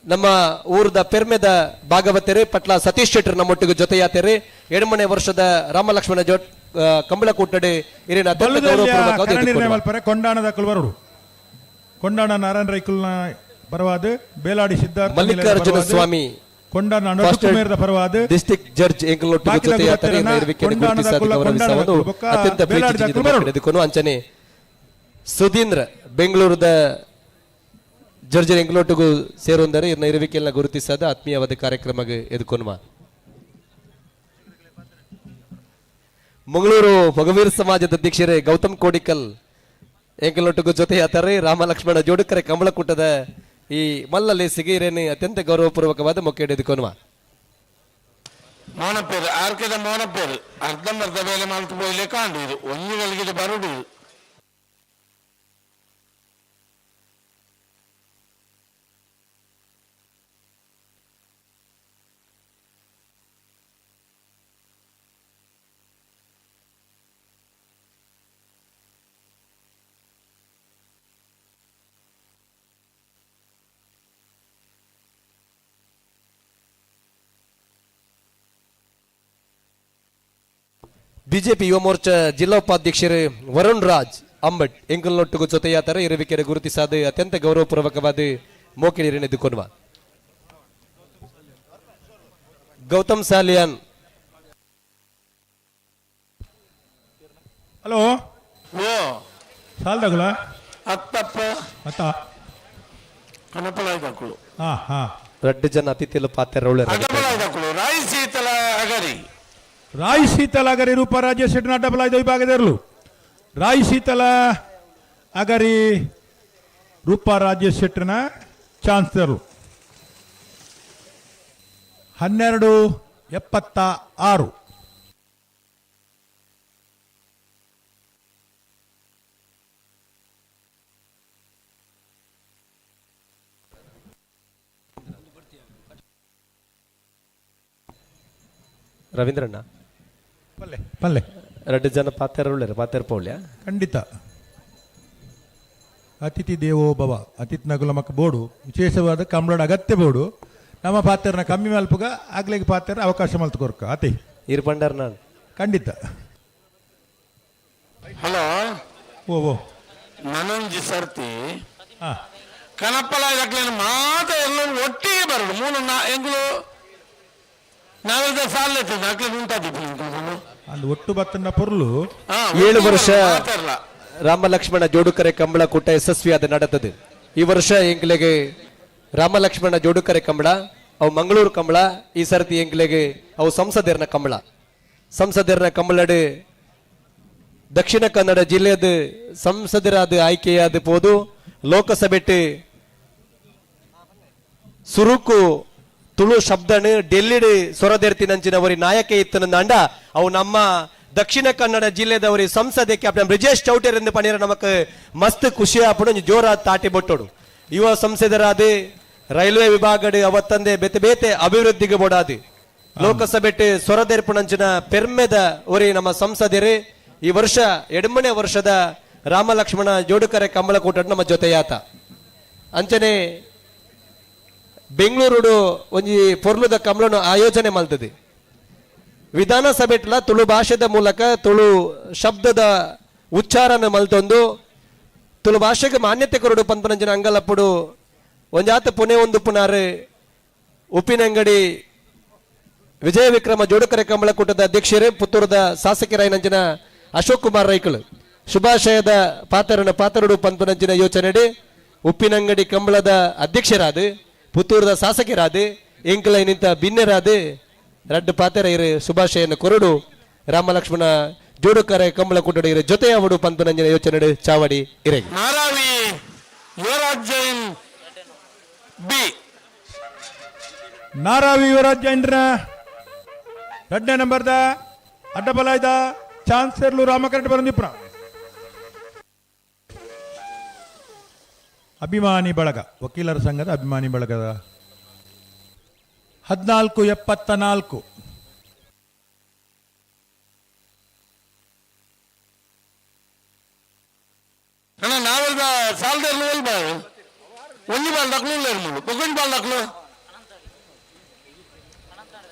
G: ನಮ್ಮ ಊರದ ಪೆರ್ಮೆದ ಭಾಗವತರು ಪಟ್ಲ ಸತೀಶ್ ಶೆಟ್ಟರ್ ನಮ್ಮೊಟ್ಟಿಗೆ ಜೊತೆಯಾತೇರಿ. ಎಡಮನೆ ವರ್ಷದ ರಾಮಲಕ್ಷ್ಮಣ ಜೋಟ್ ಕಂಬಳಕೂಟಡೆ ಇರಿನ
B: ಕೊಂಡಾಣದ ಕುಲ್ವರುಡು ಕೊಂಡಾಣ ನಾರಾಯಣ ರೈಕುಲ್ನ ಪರವಾದ ಬೇಲಾಡಿ ಸಿದ್ಧಾರ್ಥ
G: ಮಲ್ಲಿಕಾರ್ಜುನ ಸ್ವಾಮಿ
B: ಕೊಂಡಾಣ ಪರವಾದ
G: ಡಿಸ್ಟ್ರಿಕ್ಟ್ ಜಡ್ಜ್ ಅತ್ಯಂತ ಪ್ರೀತಿ ಅಂಚನೆ ಸುಧೀಂದ್ರ ಬೆಂಗಳೂರದ ಜರ್ಜರ್ ಎಂಗ್ಲೋಟುಗು ಸೇರುವಂದರೆ ಇರ್ನ ಇರುವಿಕೆಯನ್ನ ಗುರುತಿಸದ ಆತ್ಮೀಯವಾದ ಕಾರ್ಯಕ್ರಮಕ್ಕೆ ಎದುಕೊನುವ ಮಂಗಳೂರು ಮೊಗವೀರ ಸಮಾಜದ ಅಧ್ಯಕ್ಷರೇ ಗೌತಮ್ ಕೋಡಿಕಲ್ ಎಂಕಲೊಟ್ಟಿಗೂ ಜೊತೆ ಆತಾರೆ ರಾಮ ಲಕ್ಷ್ಮಣ ಜೋಡುಕರೆ ಕಂಬಳಕೂಟದ ಈ ಮಲ್ಲಲ್ಲಿ ಸಿಗಿರೇನಿ ಅತ್ಯಂತ ಗೌರವಪೂರ್ವಕವಾದ ಮೊಕ್ಕೆ ಎದುಕೊನುವ
A: ಮೋನಪೇರು ಆರ್ಕೆದ ಮೋನಪೇರು ಅರ್ಧಂಬರ್ಧ ಬೇಲೆ ಮಾಲ್ತು ಪೋಯ್ಲೆ ಕಾಂಡು ಇದು ಒಂಜಿ ಗಳಿಗೆ ಬರುಡು.
G: ಬಿಜೆಪಿ ಯುವ ಮೋರ್ಚಾ ಜಿಲ್ಲಾ ಉಪಾಧ್ಯಕ್ಷರು ವರುಣ್ ರಾಜ್ ಅಂಬಟ್ ಎಂಕಲ್ನೊಟ್ಟಿಗೂ ಜೊತೆಯಾತಾರೆ ಇರುವಿಕೆರೆ ಗುರುತಿಸಾದ ಅತ್ಯಂತ ಗೌರವಪೂರ್ವಕವಾದ ಮೋಕಿಡಿರನೆದುಕೊನುವ. Gautam Salian.
B: Hello
A: ಓ
B: ಸಾಲ್ದಾಗುಲ
A: ಅತ್ತಪ್ಪ
B: ಅತ್ತ
A: ಕನಪಲಾಯ್ದಕ್ಕಳು.
B: ಹಾ ಹಾ
G: ರಡ್ಡು ಜನ ಅತಿಥಿಲು ಪಾತೆರ ಉಳ್ಳೇರು.
A: ಅಡ್ಡಬಲಾಯ್ದಕ್ಕಳು ರಾಯ್ ಶೀತಲ ಅಗರಿ.
B: ರಾಯ್ ಶೀತಲ ಅಗರಿ ರೂಪ ರಾಜೇಶ್ ಶೆಟ್ಟನ ಅಡ್ಡಬಲಾಯ್ದ ವಿಭಾಗದಿರಲು. ರಾಯ್ ಶೀತಲ ಅಗರಿ ರೂಪ ರಾಜೇಶ್ ಶೆಟ್ಟನ ಚಾನ್ಸ್ ತರಲು. 12:76.
G: ರವೀಂದ್ರಣ್ಣ
B: ಪಲ್ಲೆ ಪಲ್ಲೆ
G: ರಡ್ಡು ಜನ ಪಾತೆರ ಉಳ್ಳೇರು ಪಾತೆರ ಪೌಳ್ಯ.
B: ಖಂಡಿತ ಅತಿಥಿ ದೇವೋ ಭವ. ಅತಿಥಿ ನಗುಲ ಮಕ್ಕ ಬೋಡು ವಿಶೇಷವಾದ ಕಂಬಳದ ಅಗತ್ಯ ಬೋಡು. ನಮ್ಮ ಪಾತ್ರನ ಕಮ್ಮಿ ಮಲ್ಪುಗ ಆಗ್ಲಿಗೆ ಪಾತ್ರ ಅವಕಾಶ ಮಲ್ತು ಕೊರ್ಕ ಅತಿ
G: ಇರ್ ಪಂಡರ್ ನಾನು
B: ಖಂಡಿತ.
A: ಹಲೋ
B: ಓ ಓ
A: ನನೊಂಜಿ ಸರ್ತಿ
B: ಹಾ
A: ಕನಪಲಾಯ್ದಕ್ಲೇನು ಮಾತ ಎಲ್ಲರೂ ಒಟ್ಟಿಗೆ ಬರೋದು ಮೂಲು ನಾ ಎಂಗುಲು ನಾವೆಲ್ಲ ಸಾಲ ಅಕ್ಲೆ ಉಂಟಾದಿತ್ತು.
B: ಅಂದು ಒಟ್ಟು ಬತ್ತನ್ನ ಪೊರ್ಲು.
G: 7 ವರ್ಷ ರಾಮ ಲಕ್ಷ್ಮಣ ಜೋಡುಕರೆ ಕಂಬಳ ಕೂಟ ಯಶಸ್ವಿಯಾದ ನಡೆತದೆ. ಈ ವರ್ಷ ಎಂಕ್ಲೆಗೆ ರಾಮ ಲಕ್ಷ್ಮಣ ಜೋಡುಕರೆ ಕಂಬಳ ಅವು ಮಂಗಳೂರು ಕಂಬಳ, ಈ ಸರ್ತಿ ಎಂಕ್ಲೆಗೆ ಅವು ಸಂಸದರ್ನ ಕಂಬಳ. ಸಂಸದರ್ನ ಕಂಬಳಡು ದಕ್ಷಿಣ ಕನ್ನಡ ಜಿಲ್ಲೆಯದು ಸಂಸದರಾದ ಆಯ್ಕೆಯಾದ ಪೋದು ಲೋಕಸಭೆಟ್ ಸುರುಕು ತುಳು ಶಬ್ದನು ಡೆಲ್ಲಿಡ್ ಸೊರದೆರ್ತಿನಂಚಿನವರಿ ನಾಯಕ ಇತ್ತನಂದಾಂಡ ಅವು ನಮ್ಮ ದಕ್ಷಿಣ ಕನ್ನಡ ಜಿಲ್ಲೆದವರಿ ಸಂಸದೆ ಕ್ಯಾಪ್ಟನ್ ಬ್ರಿಜೇಶ್ ಚೌಟೇರ್ ಎಂದು ಪನೀರ ನಮಕ್ ಮಸ್ತ್ ಖುಷಿ ಆಪುಡು ಜೋರ ತಾಟಿ ಬೊಟ್ಟೋಡು. ಯುವ ಸಂಸದರಾದ ರೈಲ್ವೆ ವಿಭಾಗಡ್ ಅವತ್ತಂದೆ ಬೇತೆ ಬೇತೆ ಅಭಿವೃದ್ಧಿಗೆ ಬೋಡಾದು ಲೋಕಸಭೆಟ್ ಸೊರದೆರ್ಪುಣಂಚಿನ ಪೆರ್ಮೆದ ಒರಿ ನಮ್ಮ ಸಂಸದರು. ಈ ವರ್ಷ 8ನೇ ವರ್ಷದ ರಾಮ ಲಕ್ಷ್ಮಣ ಜೋಡುಕರೆ ಕಂಬಳಕೂಟ ನಮ್ಮ ಜೊತೆಯಾತ. ಅಂಚನೆ ಬೆಂಗಳೂರುಡು ಒಂಜಿ ಪೊರ್ಲುದ ಕಂಬಳನು ಆಯೋಜನೆ ಮಲ್ತದೆ. ವಿಧಾನಸಭೆಟ್ಲ ತುಳು ಭಾಷೆದ ಮೂಲಕ ತುಳು ಶಬ್ದದ ಉಚ್ಚಾರನ ಮಲ್ತೊಂದು ತುಳು ಭಾಷೆಗೆ ಮಾನ್ಯತೆ ಕೊರಡು ಪನ್ಪನಂಚಿನ ಅಂಗಲಪ್ಪುಡು ಒಂಜಾತ ಪುಣೆ ಒಂದು ಪುನಾರು ಉಪ್ಪಿನಂಗಡಿ ವಿಜಯ ವಿಕ್ರಮ ಜೋಡುಕರೆ ಕಂಬಳಕೂಟದ ಅಧ್ಯಕ್ಷರು ಪುತ್ತೂರದ ಶಾಸಕರಾಯನಂಚಿನ ಅಶೋಕ್ ಕುಮಾರ್ ರೈಕಳು ಶುಭಾಶಯದ ಪಾತ್ರನ ಪಾತ್ರಡು ಪನ್ಪನಂಚಿನ ಯೋಚನೆಡಿ ಉಪ್ಪಿನಂಗಡಿ ಕಂಬಳದ ಅಧ್ಯಕ್ಷರಾದ ಪುತ್ತೂರದ ಶಾಸಕರಾದ ಎಂಕಲ ನಿಂತ ಬಿನ್ನೆರಾದ ರಡ್ಡು ಪಾತೆರ ಇರು ಶುಭಾಶಯನ ಕೊರಡು ರಾಮ ಲಕ್ಷ್ಮಣ ಜೋಡುಕರೆ ಕಂಬಳಕೂಟದ ಇರು ಜೊತೆಯಾವಡು ಪನ್ಪನಂಜಿನ ಯೋಚನೆ ಚಾವಡಿ ಇರಗಿ.
A: ನಾರಾವಿ ಯುವರಾಜ್ ಜೈನ್ ಬಿ.
B: ನಾರಾವಿ ಯುವರಾಜ್ ಜೈನ್ರ ಎರಡನೇ ನಂಬರ್ದ ಅಡ್ಡಬಲಾಯ್ದ ಚಾನ್ಸರ್ಲು ರಾಮಕರೆಟ್ ಬರಂದಿಪ್ರ. ಅಭಿಮಾನಿ ಬಳಗ ವಕೀಲರ ಸಂಘದ ಅಭಿಮಾನಿ ಬಳಗದ 14:74.
A: ಅಣ್ಣ ನಾವೆಲ್ಲ ಸಾಲದಲ್ಲಿ ಬಾಳು ಒಂಜಿ ಬಾಲ್ ದಕ್ಲು ಇಲ್ಲ ಬೊಗೊಂಜಿ ಬಾಲ್ ದಕ್ಲು.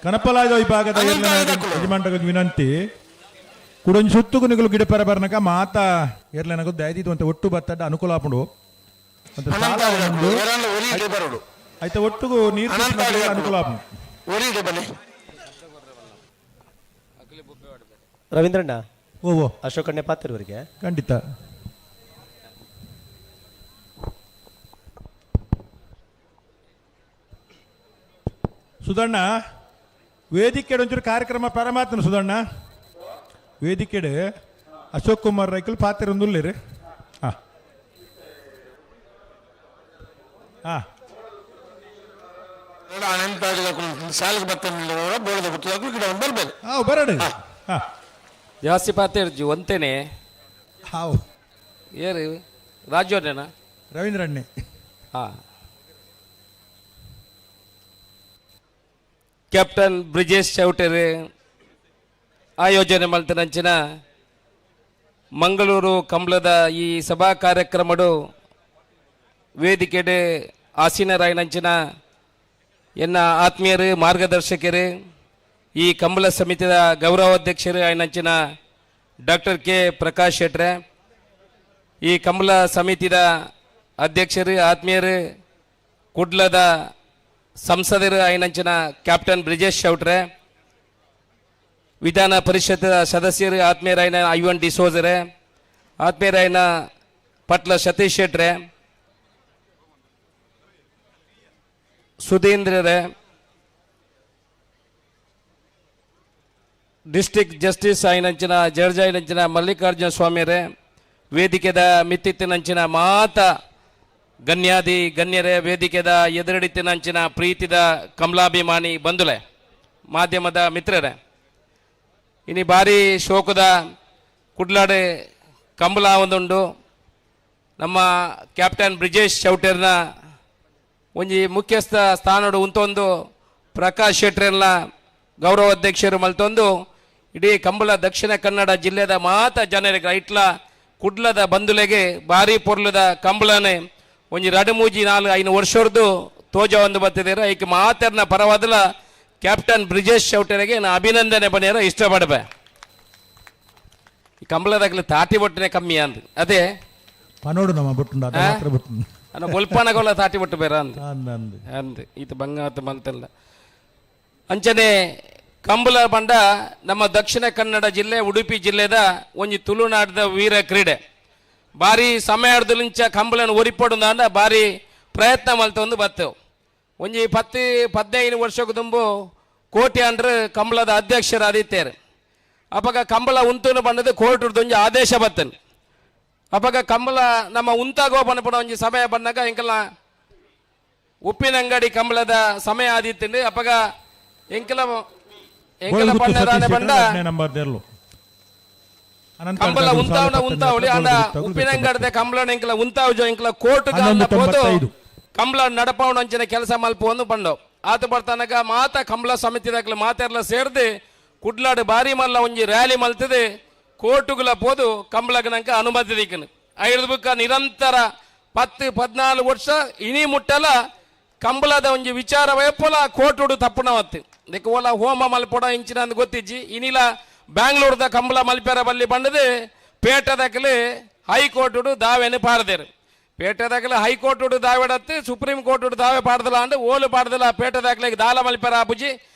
B: ಕನಪಲಾಯ್ದ ವಿಭಾಗದ ಯಜಮಾನರಿಗೆ ವಿನಂತಿ ಕುಡೊಂಜಿ ಸುತ್ತುಗು ನಿಗುಲು ಗಿಡ ಪರ ಬರ್ನಕ ಮಾತಾ ಎರ್ಲೆನಗು ದಯದಿದ್ದು ಅಂತ ಒಟ್ಟು ಬತ್ತಡ ಅನುಕೂಲ ಆಪುಂಡು ಆಯ್ತಾ ಒಟ್ಟುಗು ನೀರು ಅನುಕೂಲ ಆಪುಂಡು.
G: ರವೀಂದ್ರಣ್ಣ
B: ಓ ಓ
G: ಅಶೋಕಣ್ಣೆ ಪಾತ್ರವರಿಗೆ
B: ಖಂಡಿತ. ಸುಧಣ್ಣ ವೇದಿಕೆ ಒಂಚೂರು ಕಾರ್ಯಕ್ರಮ ಪರಮಾತ್ಮ ಸುಧಣ್ಣ ವೇದಿಕೆಡೆ ಅಶೋಕ್ ಕುಮಾರ್ ರೈಕಲ್ ಪಾತ್ರ ಒಂದುಲ್ಲೇರಿ. ಹಾಂ ಹಾಂ ಬರಡು ಹಾಂ
L: ಜಾಸ್ತಿ ಪಾತ್ರ ಇರ್ಜಿ ಒಂತೇನೆ
B: ಹಾವು
L: ಏರು ರಾಜೋನೇನಾ
B: ರವೀಂದ್ರಣ್ಣೆ.
L: ಹಾಂ ಕ್ಯಾಪ್ಟನ್ ಬ್ರಿಜೇಶ್ ಚೌಟೇರಿ ಆಯೋಜನೆ ಮಲ್ತನಂಚಿನ ಮಂಗಳೂರು ಕಂಬಳದ ಈ ಸಭಾ ಕಾರ್ಯಕ್ರಮಡು ವೇದಿಕೆಡೆ ಆಸೀನರಾಯನಂಚಿನ ಎನ್ನ ಆತ್ಮೀಯರು ಮಾರ್ಗದರ್ಶಕರು ಈ ಕಂಬಳ ಸಮಿತಿಯ ಗೌರವಾಧ್ಯಕ್ಷರು ಆಯನಂಚಿನ ಡಾಕ್ಟರ್ ಕೆ ಪ್ರಕಾಶ್ ಶೆಟ್ರೆ, ಈ ಕಂಬಳ ಸಮಿತಿಯ ಅಧ್ಯಕ್ಷರು ಆತ್ಮೀಯರು ಕುಡ್ಲದ ಸಂಸದರು ಆಯಿನಂಚಿನ ಕ್ಯಾಪ್ಟನ್ ಬ್ರಿಜೇಶ್ ಚೌಟ್ರೆ, ವಿಧಾನ ಪರಿಷತ್ ಸದಸ್ಯರು ಆತ್ಮೀಯರಾಯಿನ ಐವನ್ ಡಿಸೋಜರೆ, ಆತ್ಮೀಯರಾಯಿನ ಪಟ್ಲ ಸತೀಶ್ ಶೆಟ್ರೆ, ಸುಧೀಂದ್ರರೇ, ಡಿಸ್ಟ್ರಿಕ್ಟ್ ಜಸ್ಟಿಸ್ ಆಯಿನಂಚಿನ ಜಡ್ಜ್ ಆಯಿನಂಚಿನ ಮಲ್ಲಿಕಾರ್ಜುನ ಸ್ವಾಮಿಯರೇ, ವೇದಿಕೆದ ಮಿತ್ತಿತ್ತಿನಂಚಿನ ಮಾತ ಗಣ್ಯಾದಿ ಗಣ್ಯರೇ, ವೇದಿಕೆದ ಎದುರಡಿತ್ತಿನಂಚಿನ ಪ್ರೀತಿದ ಕಮಲಾಭಿಮಾನಿ ಬಂಧುಲೆ, ಮಾಧ್ಯಮದ ಮಿತ್ರರೇ, ಇನಿ ಭಾರಿ ಶೋಕದ ಕುಡ್ಲಾಡೆ ಕಂಬಳ ಒಂದುಂಡು. ನಮ್ಮ ಕ್ಯಾಪ್ಟನ್ ಬ್ರಿಜೇಶ್ ಚೌಟರ್ನ ಒಂಜಿ ಮುಖ್ಯಸ್ಥ ಸ್ಥಾನಡು ಉಂತೊಂದು ಪ್ರಕಾಶ್ ಶೆಟ್ರೆಲ್ಲ ಗೌರವ ಅಧ್ಯಕ್ಷರು ಮಲ್ತೊಂದು ಇಡೀ ಕಂಬಳ ದಕ್ಷಿಣ ಕನ್ನಡ ಜಿಲ್ಲೆದ ಮಾತ ಜನರಿಗೆ ಐಟ್ಲ ಕುಡ್ಲದ ಬಂಧುಲೆಗೆ ಭಾರಿ ಪೊರ್ಲದ ಕಂಬಳನೆ ಒಂಜಿ 2 3 4 5 ವರ್ಷದ್ದು ತೋಜ ಒಂದು ಬತ್ತಿದ್ದೀರ. ಈಕೆ ಮಾತರ್ನ ಪರವಾದಲ ಕ್ಯಾಪ್ಟನ್ ಬ್ರಿಜೇಶ್ ಚೌಟರಿಗೆ ನಾನು ಅಭಿನಂದನೆ ಬನ್ನಿರ ಇಷ್ಟಪಡಬೆ. ಈ ಕಂಬಳದಾಗಲಿ ತಾಟಿ ಬೊಟ್ಟನೆ ಕಮ್ಮಿ ಅಂದ್ ಅದೇ
B: ಪನೋಡು ನಮ್ಮ ಬೊಟ್ಟು ಮಾತ್ರ ಬೊಟ್ಟು
L: ಅನ್ನ ಬೊಲ್ಪನಗೊಲ್ಲ ತಾಟಿ ಬೊಟ್ಟು ಬೇರ ಅಂದ್ ಅಂದ್ ಈತ ಬಂಗಾತ ಮಲ್ತಲ್ಲ. ಅಂಚನೆ ಕಂಬಳ ಬಂಡ ನಮ್ಮ ದಕ್ಷಿಣ ಕನ್ನಡ ಜಿಲ್ಲೆ ಉಡುಪಿ ಜಿಲ್ಲೆದ ಒಂಜಿ ತುಳುನಾಡದ ವೀರ ಕ್ರೀಡೆ. ಭಾರಿ ಸಮಯದಿಂಚ ಕಂಬಳನ ಒರಿಪೊಡು ಭಾರಿ ಪ್ರಯತ್ನ ಮಲ್ತೊಂದು ಬತ್ತೇವು. ಒಂಜಿ 10 15 ವರ್ಷಕ್ಕೆ ತುಂಬು ಕೋಟಿ ಅಂಡ್ರೆ ಕಂಬಳದ ಅಧ್ಯಕ್ಷರಾದಿತ್ತೇರು. ಅಪಗ ಕಂಬಳ ಉಂತುನು ಬಂದದ್ದು ಕೋರ್ಟುರ್ದು ಒಂಜಿ ಆದೇಶ ಬತ್ತನ್. ಅಪಗ ಕಂಬಳ ನಮ್ಮ ಉಂತಾಗೋ ಪನಪುನ ಒಂಜಿ ಸಮಯ ಬಂದಾಗ ಎಂಕಲ್ನ ಉಪ್ಪಿನಂಗಡಿ ಕಂಬಳದ ಸಮಯ ಆದಿತ್ತಂಡು. ಅಪಗ ಎಂಕಲ ಎಂಕಲ ಬಣ್ಣದಾನೆ ಬಂಡ ಕಂಬಳ ಉಂತಾವನ ಉಂತಾವಳಿ ಅಂಡ ಉಪ್ಪಿನಂಗಡದೆ ಕಂಬಳನ ಎಂಕಲ ಉಂತಾವಜೋ ಎಂಕಲ ಕೋರ್ಟ್ ಹೋದು ಕಂಬಳ ನಡಪವನ ಅಂಚಿನ ಕೆಲಸ ಮಲ್ಪವನ್ನು ಬಂಡವು. ಆತ ಬರ್ತಾನಗ ಮಾತ ಕಂಬಳ ಸಮಿತಿದಾಗಲ ಮಾತೆಲ್ಲ ಸೇರ್ದು ಕುಡ್ಲಾಡು ಭಾರಿ ಮಲ್ಲ ಒಂಜಿ ರ್ಯಾಲಿ ಮಲ್ತದೆ ಕೋರ್ಟುಗಳ ಪೋದು ಕಂಬಳಗನಂಕ ಅನುಮತಿ ದಿಕ್ಕನು. ಐದು ಬುಕ್ಕ ನಿರಂತರ 10 14 ವರ್ಷ ಇನಿ ಮುಟ್ಟಲ ಕಂಬಳದ ಒಂಜಿ ವಿಚಾರ ಎಪ್ಪಲ ಕೋರ್ಟುಡು ತಪ್ಪುನವತ್ತು. ಇದಕ್ಕೆ ಓಲ ಹೋಮ ಮಲ್ಪೊಡ ಇಂಚಿನ ಅಂದ್ ಗೊತ್ತಿಜ್ಜಿ. ಇನಿಲ ಬ್ಯಾಂಗ್ಳೂರ್ದ ಕಂಬಳ ಮಲ್ಪೆರ ಬಲ್ಲಿ ಬಂಡದು ಪೇಟದಕಲಿ ಹೈಕೋರ್ಟುಡು ದಾವೆನು ಪಾರದೇರು. ಪೇಟೆದಾಗಲ ಹೈಕೋರ್ಟುಡು ದಾವೆಡತ್ತು ಸುಪ್ರೀಂ ಕೋರ್ಟುಡು ದಾವೆ ಪಾಡ್ದಲ ಅಂಡ್ ಓಲು ಪಾಡ್ದಲ ಪೇಟೆದಾಗಲ ದಾಲ ಮಲ್ಪೆರ ಆಪುಜಿ.